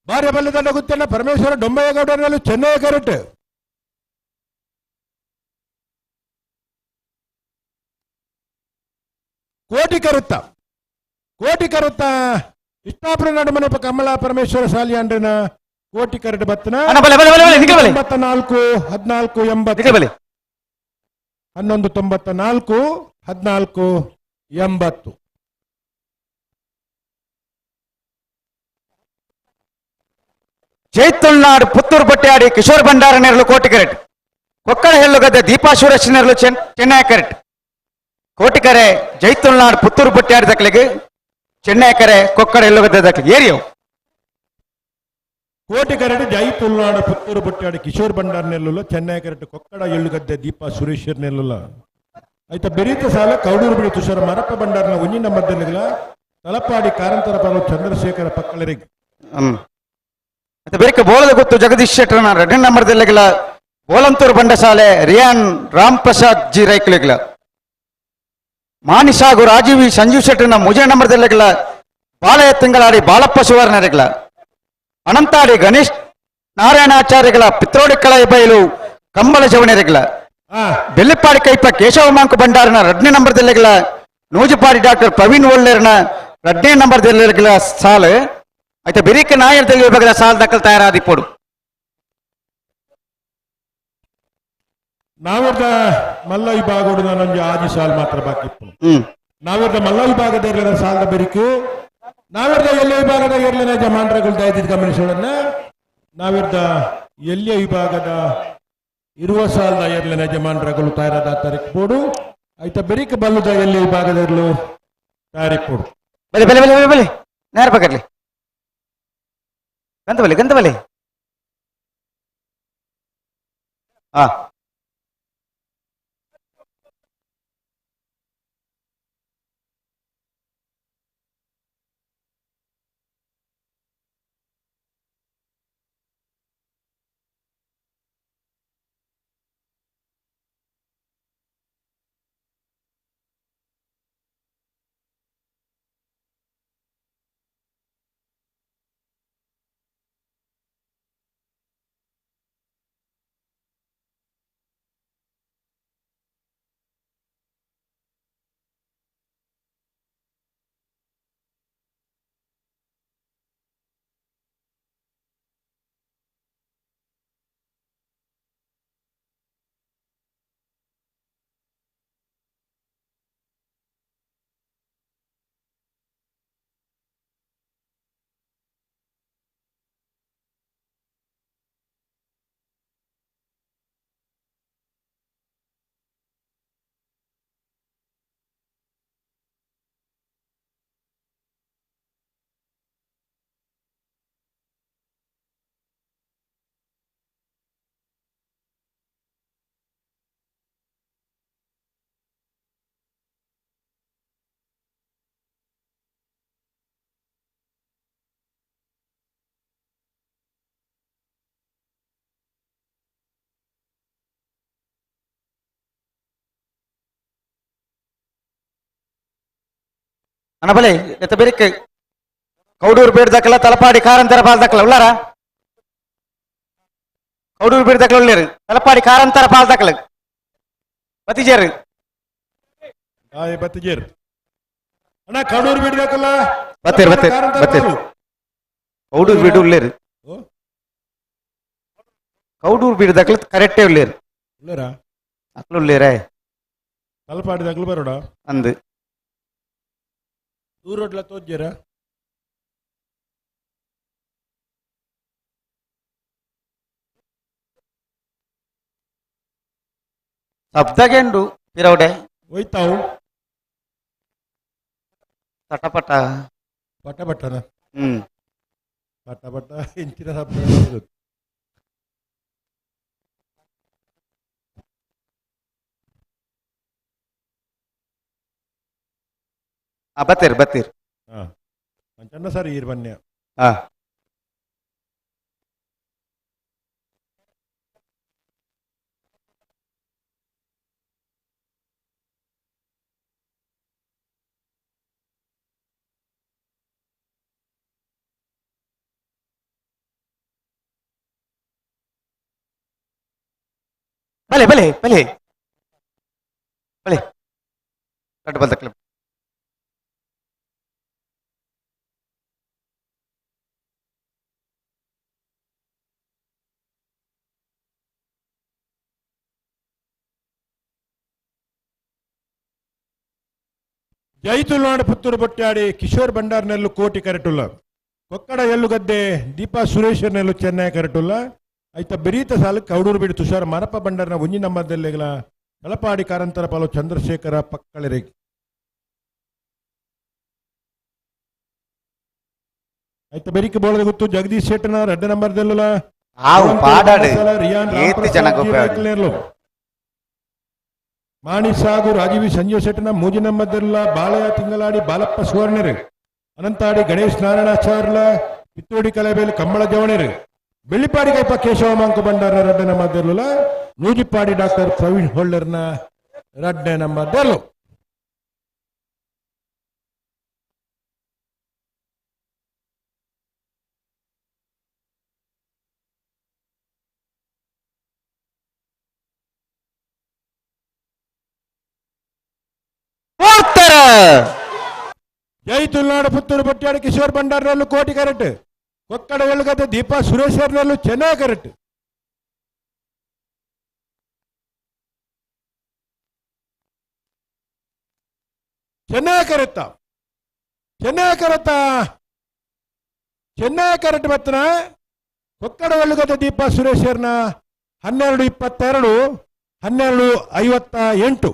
ಭಾರ್ಯ ಬಲ್ಲಿದಡ್ಡ ಗುತ್ತೆಂಡ ಪರಮೇಶ್ವರ ಡೊಂಬಯ್ಯ ಗೌಡ ನೆಲ್ಲು ಚೆನ್ನೈ ಕರೆಟ್ ಕೋಟಿ ಕರುತ್ತ ಕೋಟಿ ಕರುತ್ತ ಕೃಷ್ಣಾಪುರ ನಡುಮನೆ ಕಮಲ ಪರಮೇಶ್ವರ ಶಾಲೆ ಅಂಡ್ರನ ಕೋಟಿ ಕರೆಟ್ ಬತ್ತನ 94 14 80 11 94 14 80. ಜೈತುಲ್ನಾಡು ಪುತ್ತೂರು ಬಟ್ಟಿಯಾಡಿ ಕಿಶೋರ್ ಭಂಡಾರ ನೆರಳು ಕೋಟಿ ಕರೆಟ್ ಕೊಕ್ಕಡ ಹೆಳ್ಳುಗದ್ದೆ ದೀಪಾ ಸುರೇಶ್ ನೆರಳು ಚೆನ್ನೈ ಕರೆಟ್. ಕೋಟಿಕರೆ ಜೈತುಲ್ನಾಡ್ ಪುತ್ತೂರು ಬೊಟ್ಯಾಡಿ ದಕ್ಲೆಗ್ ಚೆನ್ನೈಕರೆ ಕೊಕ್ಕಡ ಎಲ್ಲುಗದ್ದೆ ದಕ್ಲೆಗ್ ಏರಿಯೋ ಕೋಟಿ ಕರಡು ಜೈ ತುಳುನಾಡು ಪುತ್ತೂರು ಬೊಟ್ಟಾಡು ಕಿಶೋರ್ ಭಂಡಾರ್ ನೆಲ್ಲುಲ್ಲ ಚೆನ್ನೈ ಕರಟು ಕೊಕ್ಕಡ ಎಳ್ಳುಗದ್ದೆ ದೀಪಾ ಸುರೇಶರ್ ನೆಲ್ಲುಲ್ಲ ಆಯ್ತ ಬೆರೀತ ಸಾಲ ಕೌಡೂರು ಬಿಡಿ ತುಷಾರ ಮರಪ್ಪ ಭಂಡಾರ್ನ ಒಂಜಿ ನಂಬರ್ ದೆಲ್ಲುಗಲ ತಲಪಾಡಿ ಕಾರಂತರ ಪಾಲು ಚಂದ್ರಶೇಖರ ಪಕ್ಕಳರಿಗೆ. ಮತ್ತೆ ಬೇರೆ ಬೋಳದ ಗೊತ್ತು ಜಗದೀಶ್ ಶೆಟ್ಟರ್ನ ಎರಡನೇ ನಂಬರ್ ದೆಲ್ಲುಗಲ ಬೋಲಂತೂರು ಬಂಡಸಾಲೆ ರಿಯಾನ್ ರಾಮ್ ಪ್ರಸಾದ್ ಜಿ ರೈಕ್ಲಿಗ್ಲ ಮಾನಿಸಾಗು ರಾಜೀವಿ ಸಂಜೀವ್ ಶೆಟ್ಟರ್ನ ಮೂಜನೇ ನಂಬರ್ ದೆಲ್ಲುಗಲ ಬಾಲಯ ತಿಂಗಳಾಡಿ ಬಾಲಪ್ಪ ಸುವರ್ಣರಿಗ್ಲ ಅನಂತಾಡಿ ಗಣೇಶ್ ನಾರಾಯಣಾಚಾರ್ಯಗಳ ಪಿತ್ರೋಡಿ ಕಳೆಯ ಬಯಲು ಕಂಬಳ ಜವಣರಿಗ್ಲ ಬೆಳ್ಳಿಪ್ಪಾಡಿ ಕೈಪ ಕೇಶವ ಮಾಂಕು ಭಂಡಾರನ ಎರಡನೇ ನಂಬರ್ ದೆಲ್ಲುಗಲ ನೂಜುಪಾಡಿ ಡಾಕ್ಟರ್ ಪ್ರವೀಣ್ ಒಳ್ಳೇರ್ನ ಎರಡನೇ ನಂಬರ್ ದೆಲ್ಲುಗಲ ಸಾಲು అయితే ಬೆರಿಕ ನಾಯರ್ ತೆಲಿ ವಿಭಾಗದ ಸಾಲ್ ದಕ್ಕಲ್ ತಯಾರಾದಿಪ್ಪೋಡು. ನಾವಿರ್ದ ಮಲ್ಲ ವಿಭಾಗಡು ನಾನೊಂಜಿ ಆಜಿ ಸಾಲ್ ಮಾತ್ರ ಬಾಕಿ ಇಪ್ಪು. ನಾವಿರ್ದ ಮಲ್ಲ ವಿಭಾಗದ ಇರ್ಲಿನ ಸಾಲದ ಬೆರಿಕು ನಾವಿರ್ದ ಎಲ್ಲ ವಿಭಾಗದ ಇರ್ಲಿನ ಜಮಾನ್ರಗಳು ದಯದಿದ್ದು ಗಮನಿಸೋಣ. ನಾವಿರ್ದ ಎಲ್ಲಿಯ ವಿಭಾಗದ ಇರುವ ಸಾಲದ ಎರ್ಲಿನ ಯಜಮಾನ್ರಗಳು ತಯಾರಾದ ತಾರೀಕು ಬೋಡು ಆಯ್ತಾ ಬೆರಿಕ ಬಲ್ಲುದ ಎಲ್ಲಿ ವಿಭಾಗದ ಇರಲು ತಾರೀಕು ಬೋಡು. ಬಲೆ ಬಲೆ ಬಲೆ ಬಲೆ ಬಲೆ ನೇರ ಪಕಡ್ಲಿ ಗಂಧ ಬಲೆ ಗಂಧ ಬಲೆ ಹಾ ಅನಬಲೆ ಎತ್ತ ಬೆರಿಕ್ ಕೌಡೂರು ಬೇಡ್ ದಕ್ಕಲ ತಲಪಾಡಿ ಕಾರಂತರ ಪಾಲ್ ದಕ್ಕಲ ಉಳ್ಳಾರ ಕೌಡೂರು ಬೇಡ್ ದಕ್ಕಲ ಉಳ್ಳೇರು ತಲಪಾಡಿ ಕಾರಂತರ ಪಾಲ್ ದಕ್ಕಲ ಬತ್ತಿಜೇರು ಆಯ್ ಬತ್ತಿಜೇರು ಅಣ್ಣ ಕೌಡೂರು ಬೇಡ್ ದಕ್ಕಲ ಬತ್ತೇರು ಬತ್ತೇರು ಬತ್ತೇರು ಕೌಡೂರು ಬೀಡು ಉಳ್ಳೇರು ಕೌಡೂರು ಬೀಡು ದಕ್ಕಲ ಕರೆಕ್ಟೇ ಉಳ್ಳೇರು ಉಳ್ಳೇರಾ ಅಕ್ಲು ಉಳ್ಳೇರೇ ತಲಪಾಡಿ ದಕ್ಕಲು ಬರೋಡ ಅಂದು ದೂರೊಡ್ಲ ತೋಜ್ಜೇರ ಶಬ್ದಗೆಂಡು ಪಿರೌಡೆ ಹೋಯ್ತಾವು ಪಟಪಟ ಪಟ ಪಟ್ಟನ ಹ್ಮ್ ಪಟ ಪಟ ಇಂಚಿನ ಶಬ್ದ. ಬತ್ತೀರಿ ಬತ್ತೀರಿ ಹಾ ಅಂಚನ್ನ ಸರ್ ಈರ್ ಬನ್ನಿ. ಹಾ ಬಲೆ ಬಲೆ ಬಲೆ ಬಲೆ ಕಟ್ಟು ಬಲ್ದ ಕ್ಲಿಪ್. ಜೈ ತುಳುನಾಡು ಪುತ್ತೂರು ಬೊಟ್ಟಾಡಿ ಕಿಶೋರ್ ಭಂಡಾರ್ನೆಲ್ಲು ಕೋಟಿ ಕರೆಟುಲ್ಲ ಕೊಕ್ಕಡ ಎಳ್ಳುಗದ್ದೆ ದೀಪಾ ಸುರೇಶರ್ನೆಲ್ಲು ಚೆನ್ನೈ ಕರೆಟುಲ್ಲ ಐತ ಬೆರೀತ ಸಾಲು ಕೌಡೂರು ಬಿಡಿ ತುಷಾರ್ ಮರಪ್ಪ ಭಂಡಾರ್ನ ಒಂಜಿ ನಂಬರ್ದಲ್ಲೆಗಲ ತಲಪಾಡಿ ಕಾರಂತರ ಪಾಲು ಚಂದ್ರಶೇಖರ ಪಕ್ಕಳೆರೆ. ಆಯ್ತು ಬೆರಿಕೆ ಬೋಳದ ಗೊತ್ತು ಜಗದೀಶ್ ಶೆಟ್ಟನ ರಡ್ಡ ನಂಬರ್ ದೆಲ್ಲುಲ ಆವು ಪಾಡಾಡು. ರಿಯಾನ್ ಏತ್ ಜನ ಗೊಬ್ಬರ. ಮಾಣಿ ಸಾಗು ರಾಜೀವಿ ಸಂಜೀವ್ ಶೆಟ್ಟನ ಮೂಜಿ ನಂಬರ್ ದೆಲ್ಲ ಬಾಲಯ್ಯ ತಿಂಗಳಾಡಿ ಬಾಲಪ್ಪ ಸುವರ್ಣರು ಅನಂತಾಡಿ ಗಣೇಶ್ ನಾರಾಯಣಾಚಾರ್ಲ ಪಿತ್ತೋಡಿ ಕಲೆಬೇಲು ಕಂಬಳ ಜವಣರು ಬೆಳ್ಳಿಪಾಡಿ ಕೈಪ ಕೇಶವ ಮಾಂಕು ಭಂಡಾರ ರಡ್ಡ number ದೆಲ್ಲುಲ Nujippadi doctor Praveen ಹೊಳ್ಳರ್ನ ರಡ್ಡ number ದೆಲ್ಲು. ಜೈ ತುಳುನಾಡು ಪುತ್ತೂರು ಪಟ್ಯಾಡ ಕಿಶೋರ್ ಭಂಡಾರ್ನಲ್ಲೂ ಕೋಟಿ ಕರೆಕ್ಟ್ ಕೊಕ್ಕಡ ವೆಳ್ಳುಗದ್ದೆ ದೀಪಾ ಸುರೇಶ್ವರ್ನಲ್ಲೂ ಚೆನ್ನಾಗಿ ಕರೆಕ್ಟ್. ಚೆನ್ನಾಗಿ ಕರೆತ್ತ ಚೆನ್ನಾಗಿ ಕರೆತ್ತ ಚೆನ್ನಾಗಿ ಕರೆಕ್ಟ್ ಬತ್ತನ ಕೊಕ್ಕಡ ವೆಳ್ಳುಗದ್ದೆ ದೀಪಾ ಸುರೇಶ್ವರ್ನ 12:22 12:58.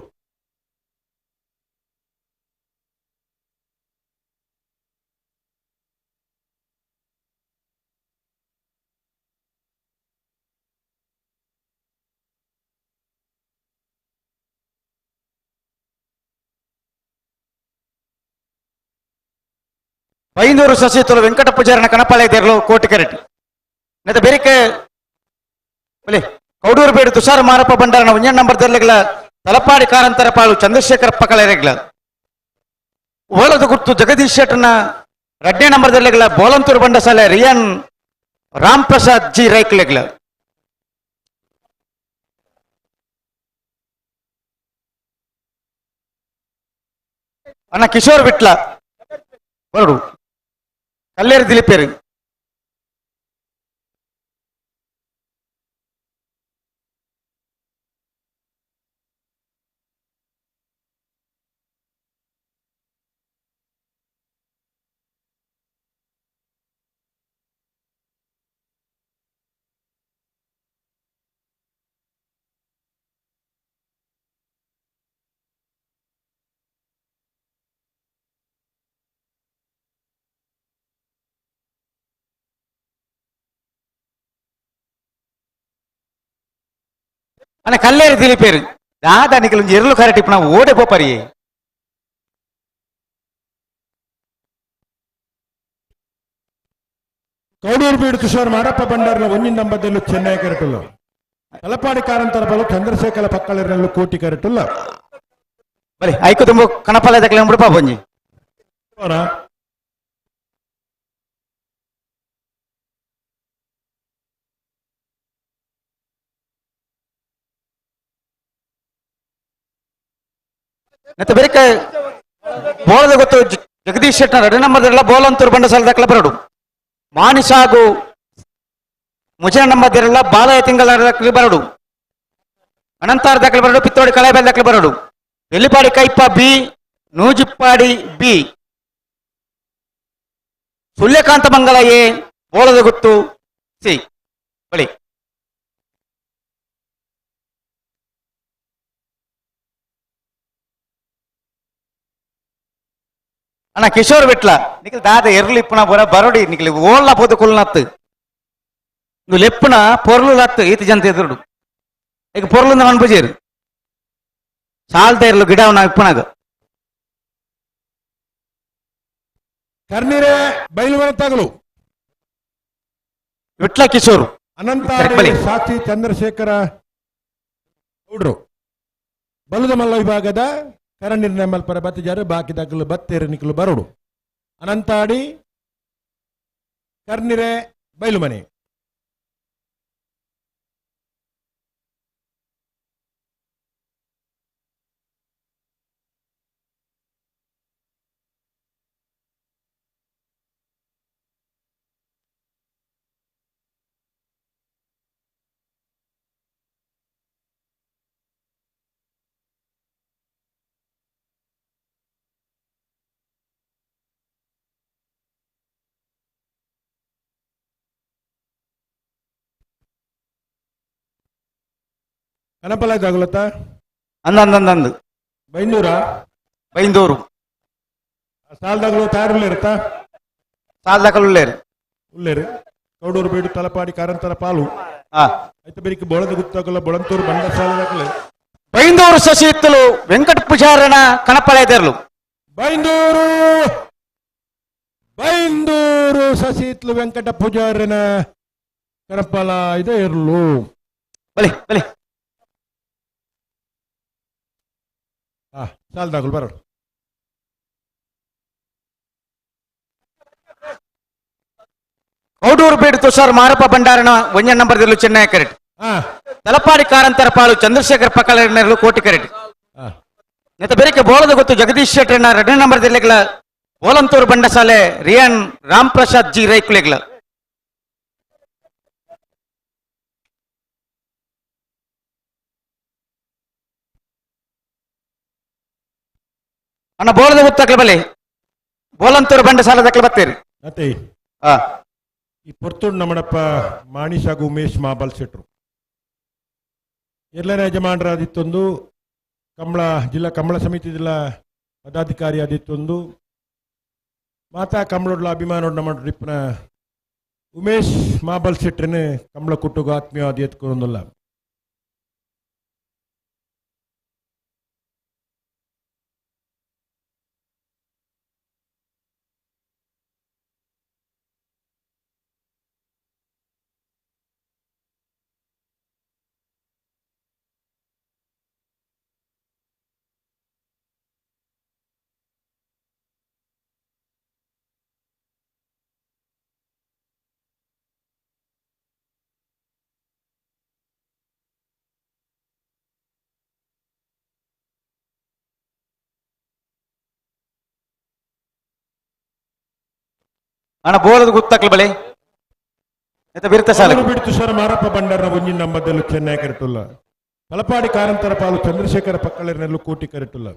ಬೈಂದೂರು ಸಸಿತುಲು ವೆಂಕಟ ಪೂಜಾರನ ಕಣಪಾಳೆ ದೇರ್ಲು ಕೋಟಿ ಕರೆಟ್ ನೆತ ಬೆರಿಕೆ ಬಲೆ ಕೌಡೂರು ಬೇಡು ತುಷಾರ ಮಾರಪ್ಪ ಭಂಡಾರನ ಒಂಜನ್ ನಂಬರ್ ದೆರ್ಲೆಗಳ ತಲಪಾಡಿ ಕಾರಂತರ ಪಾಳು ಚಂದ್ರಶೇಖರಪ್ಪ ಕಳೆರೆಗ್ಲ ಓಲದ ಗುರ್ತು ಜಗದೀಶ್ ಶೆಟ್ಟನ ರಡ್ನೇ ನಂಬರ್ ದೆರ್ಲೆಗಳ ಬೋಲಂತೂರು ಬಂಡಸಾಲೆ ರಿಯಾನ್ ರಾಮ್ ಪ್ರಸಾದ್ ಜಿ ರೈಕ್ಲೆಗ್ಲ. ಅಣ್ಣ ಕಿಶೋರ್ ವಿಟ್ಲ ಬರಡು ಕಲ್ಲೇರು ದಿಲೀಪೇರು. ಅಣ್ಣ ಕಲ್ಲೇರು ದಿಲೀಪೇರು ದಾದಾ ನಿಕಲ್ ಒಂಜಿ ಎರ್ಲು ಕರೆಟ್ ಇಪ್ಪುನ ಓಡೆ ಪೋಪರಿ. ಕೌಡೂರು ಬೀಡು ಕಿಶೋರ್ ಮಾರಪ್ಪ ಭಂಡಾರನ ಒಂಜಿನ ನಂಬರ್ದಲ್ಲೂ ಚೆನ್ನೈ ಕರೆಟುಲ್ಲ ತಲಪಾಡಿ ಕಾರಂತರ ಬಲು ಚಂದ್ರಶೇಖರ ಪಕ್ಕಳರಲ್ಲೂ ಕೋಟಿ ಕರೆಟುಲ್ಲ. ಬರಿ ಐಕು ತುಂಬ ಕಣಪಾಲೆ ದಕ್ಲೆ ಮುಡುಪ ಬೊಂಜಿ. ಮತ್ತೆ ಬೇರೆ ಬೋಳದ ಗೊತ್ತು ಜಗದೀಶ್ ಶೆಟ್ಟರ್ ಎರಡು ನಂಬರ್ ಬೋಲಂತೂರು ಬಂಡಸಾಲ ದಾಖಲೆ ಬರಡು ಮಾನಿಸಾಗು ಮುಜನ ನಂಬರ್ ಇರಲ್ಲ ಬಾಲಯ ತಿಂಗಳ ದಾಖಲೆ ಬರಡು ಅನಂತಾರ ದಾಖಲೆ ಬರಡು ಪಿತ್ತೋಡಿ ಕಳೆಬೆಲ್ ದಾಖಲೆ ಬರಡು Vellipadi Kaipa B Noojippadi B Suryakanta Mangala A ಬೋಳದ Guttu C ಬಳಿ. ಅಣ್ಣ ಕಿಶೋರ್ ವಿಟ್ಲ ನಿಖಲ್ ದಾದ ಎರ್ಲು ಇಪ್ಪುನ ಬರ ಬರೋಡಿ ನಿಖಲ್ ಓಳ್ಲ ಪೋದು ಕುಲ್ನತ್ತು ಇಂದು ಲೆಪ್ಪುನ ಪೊರ್ಲು ಲತ್ತು ಈತ ಜನತೆ ಎದುರುಡು ಈಗ ಪೊರ್ಲು ಮನ್ಪುಜೇರು ಸಾಲ್ದ ಇರ್ಲು ಗಿಡ ಇಪ್ಪುನಾಗ. ಕರ್ನೀರೆ ಬೈಲುವನ ತಗಲು ವಿಟ್ಲ ಕಿಶೋರ್ ಅನಂತ ಸಾಕ್ಷಿ ಚಂದ್ರಶೇಖರ ಗೌಡ್ರು ಬಲದ ಮಲ್ಲ ವಿಭಾಗದ ಕರಣಿರ್ ನೆಮ್ಮಲ್ಪರ ಬತ್ತಿಜಾರು ಬಾಕಿ ದಕ್ಕಲು ಬತ್ತೇರು ನಿಕ್ಕಲು ಬರೋಡು ಅನಂತಾಡಿ ಕರ್ನಿರೆ ಬೈಲುಮನೆ. ಕನಪಲ ಜಾಗಲತ್ತ. ಅಂದಂದಂದಂದು ಬೈಂದೂರ ಬೈಂದೂರು ಸಾಲ್ದಾಗಲು ತಯಾರುಲ್ಲೇರುತ್ತಾ ಸಾಲ್ದಾಕಲು ಉಳ್ಳೇರು ಉಳ್ಳೇರು ಕೌಡೂರು ಬೀಡು ತಲಪಾಡಿ ಕಾರಂತರ ಪಾಲು ಆ ಆಯ್ತು ಬೆರಿಕೆ ಬೋಳದ ಗುತ್ತಾಗಲ್ಲ ಬೊಳಂತೂರು ಬಂಡ ಸಾಲದಾಗಲು ಬೈಂದೂರು ಶಶಿ ಇತ್ತಲು ವೆಂಕಟ ಪೂಜಾರನ ಕಣಪಳೆದರ್ಲು ಬೈಂದೂರು ಬೈಂದೂರು ಸಸಿತ್ಲು ವೆಂಕಟ ಪೂಜಾರನ ಕಣಪಲ ಇದೆ ಇರ್ಲು ಬಲಿ ಬಲಿ ಆ ಸಾಲ್ದಾಗಲು ಬರೋಣ. ಕೌಡೂರು ಬೀಡು ತುಷಾರ್ ಮಾರಪ್ಪ ಭಂಡಾರನ ಒಂಜ ನಂಬರ್ ದಿರ್ಲು ಚೆನ್ನೈ ಕರೆಟ್ ತಲಪಾಡಿ ಕಾರಂತರ ಪಾಲು ಚಂದ್ರಶೇಖರ್ ಪಕ್ಕಲೆರ್ಲು ಕೋಟಿ ಕರೆಟ್ ನೆತ ಬೆರಿಕೆ ಬೋಳದ ಗೊತ್ತು ಜಗದೀಶ್ ಶೆಟ್ಟರ್ನ ಎರಡನೇ ನಂಬರ್ ದಿರ್ಲೆಗ್ಲ ಬೋಲಂತೂರು ಬಂಡಸಾಲೆ ರಿಯಾನ್ ರಾಮ್ ಪ್ರಸಾದ್ ಜಿ ರೈಕುಲೆಗ್ಲ. ಅಣ್ಣ ಬೋಳದ ಗೊತ್ತಾಗ್ಲ ಬಲೆ ಬೋಲಂತೂರು ಬಂಡಸಾಲೆ ದಕ್ಲ ಬತ್ತೀರಿ. ಅತ್ತೆ ಈ ಪೊರ್ತುಡ್ ನಮ್ಮಡಪ್ಪ ಮಾಣಿಶ್ ಹಾಗೂ ಉಮೇಶ್ ಮಾಬಲ್ ಶೆಟ್ರು ಎಲ್ಲರ ಯಜಮಾನರಾದಿತ್ತೊಂದು ಕಂಬಳ ಜಿಲ್ಲಾ ಕಂಬಳ ಸಮಿತಿ ಜಿಲ್ಲಾ ಪದಾಧಿಕಾರಿ ಆದಿತ್ತೊಂದು ಮಾತಾ ಕಂಬಳೊಡ್ಲ ಅಭಿಮಾನೊಡ್ ನಮ್ಮ ಟಿಪ್ಪನ ಉಮೇಶ್ ಮಾಬಲ್ ಶೆಟ್ರನ್ ಕಂಬಳ ಕುಟ್ಟುಗ ಆತ್ಮೀಯವಾದ ಎತ್ಕೊಂಡಲ್ಲ. ಅಣ್ಣ ಬೋಳದ ಗೊತ್ತಾಗ್ಲ ಬಲೆ ನೆತ ಬಿರ್ತ ಸಾಲ ಬಿಡ್ತು ಸರ್ ಮಾರಪ್ಪ ಬಂಡಾರನ ಒಂಜಿನ ನಂಬದಲ್ಲೂ ಚೆನ್ನೈ ಕರೆಟುಲ್ಲ ತಲಪಾಡಿ ಕಾರಂತರ ಪಾಲು ಚಂದ್ರಶೇಖರ ಪಕ್ಕಳರ್ನೆಲ್ಲು ಕೋಟಿ ಕರೆಟುಲ್ಲ.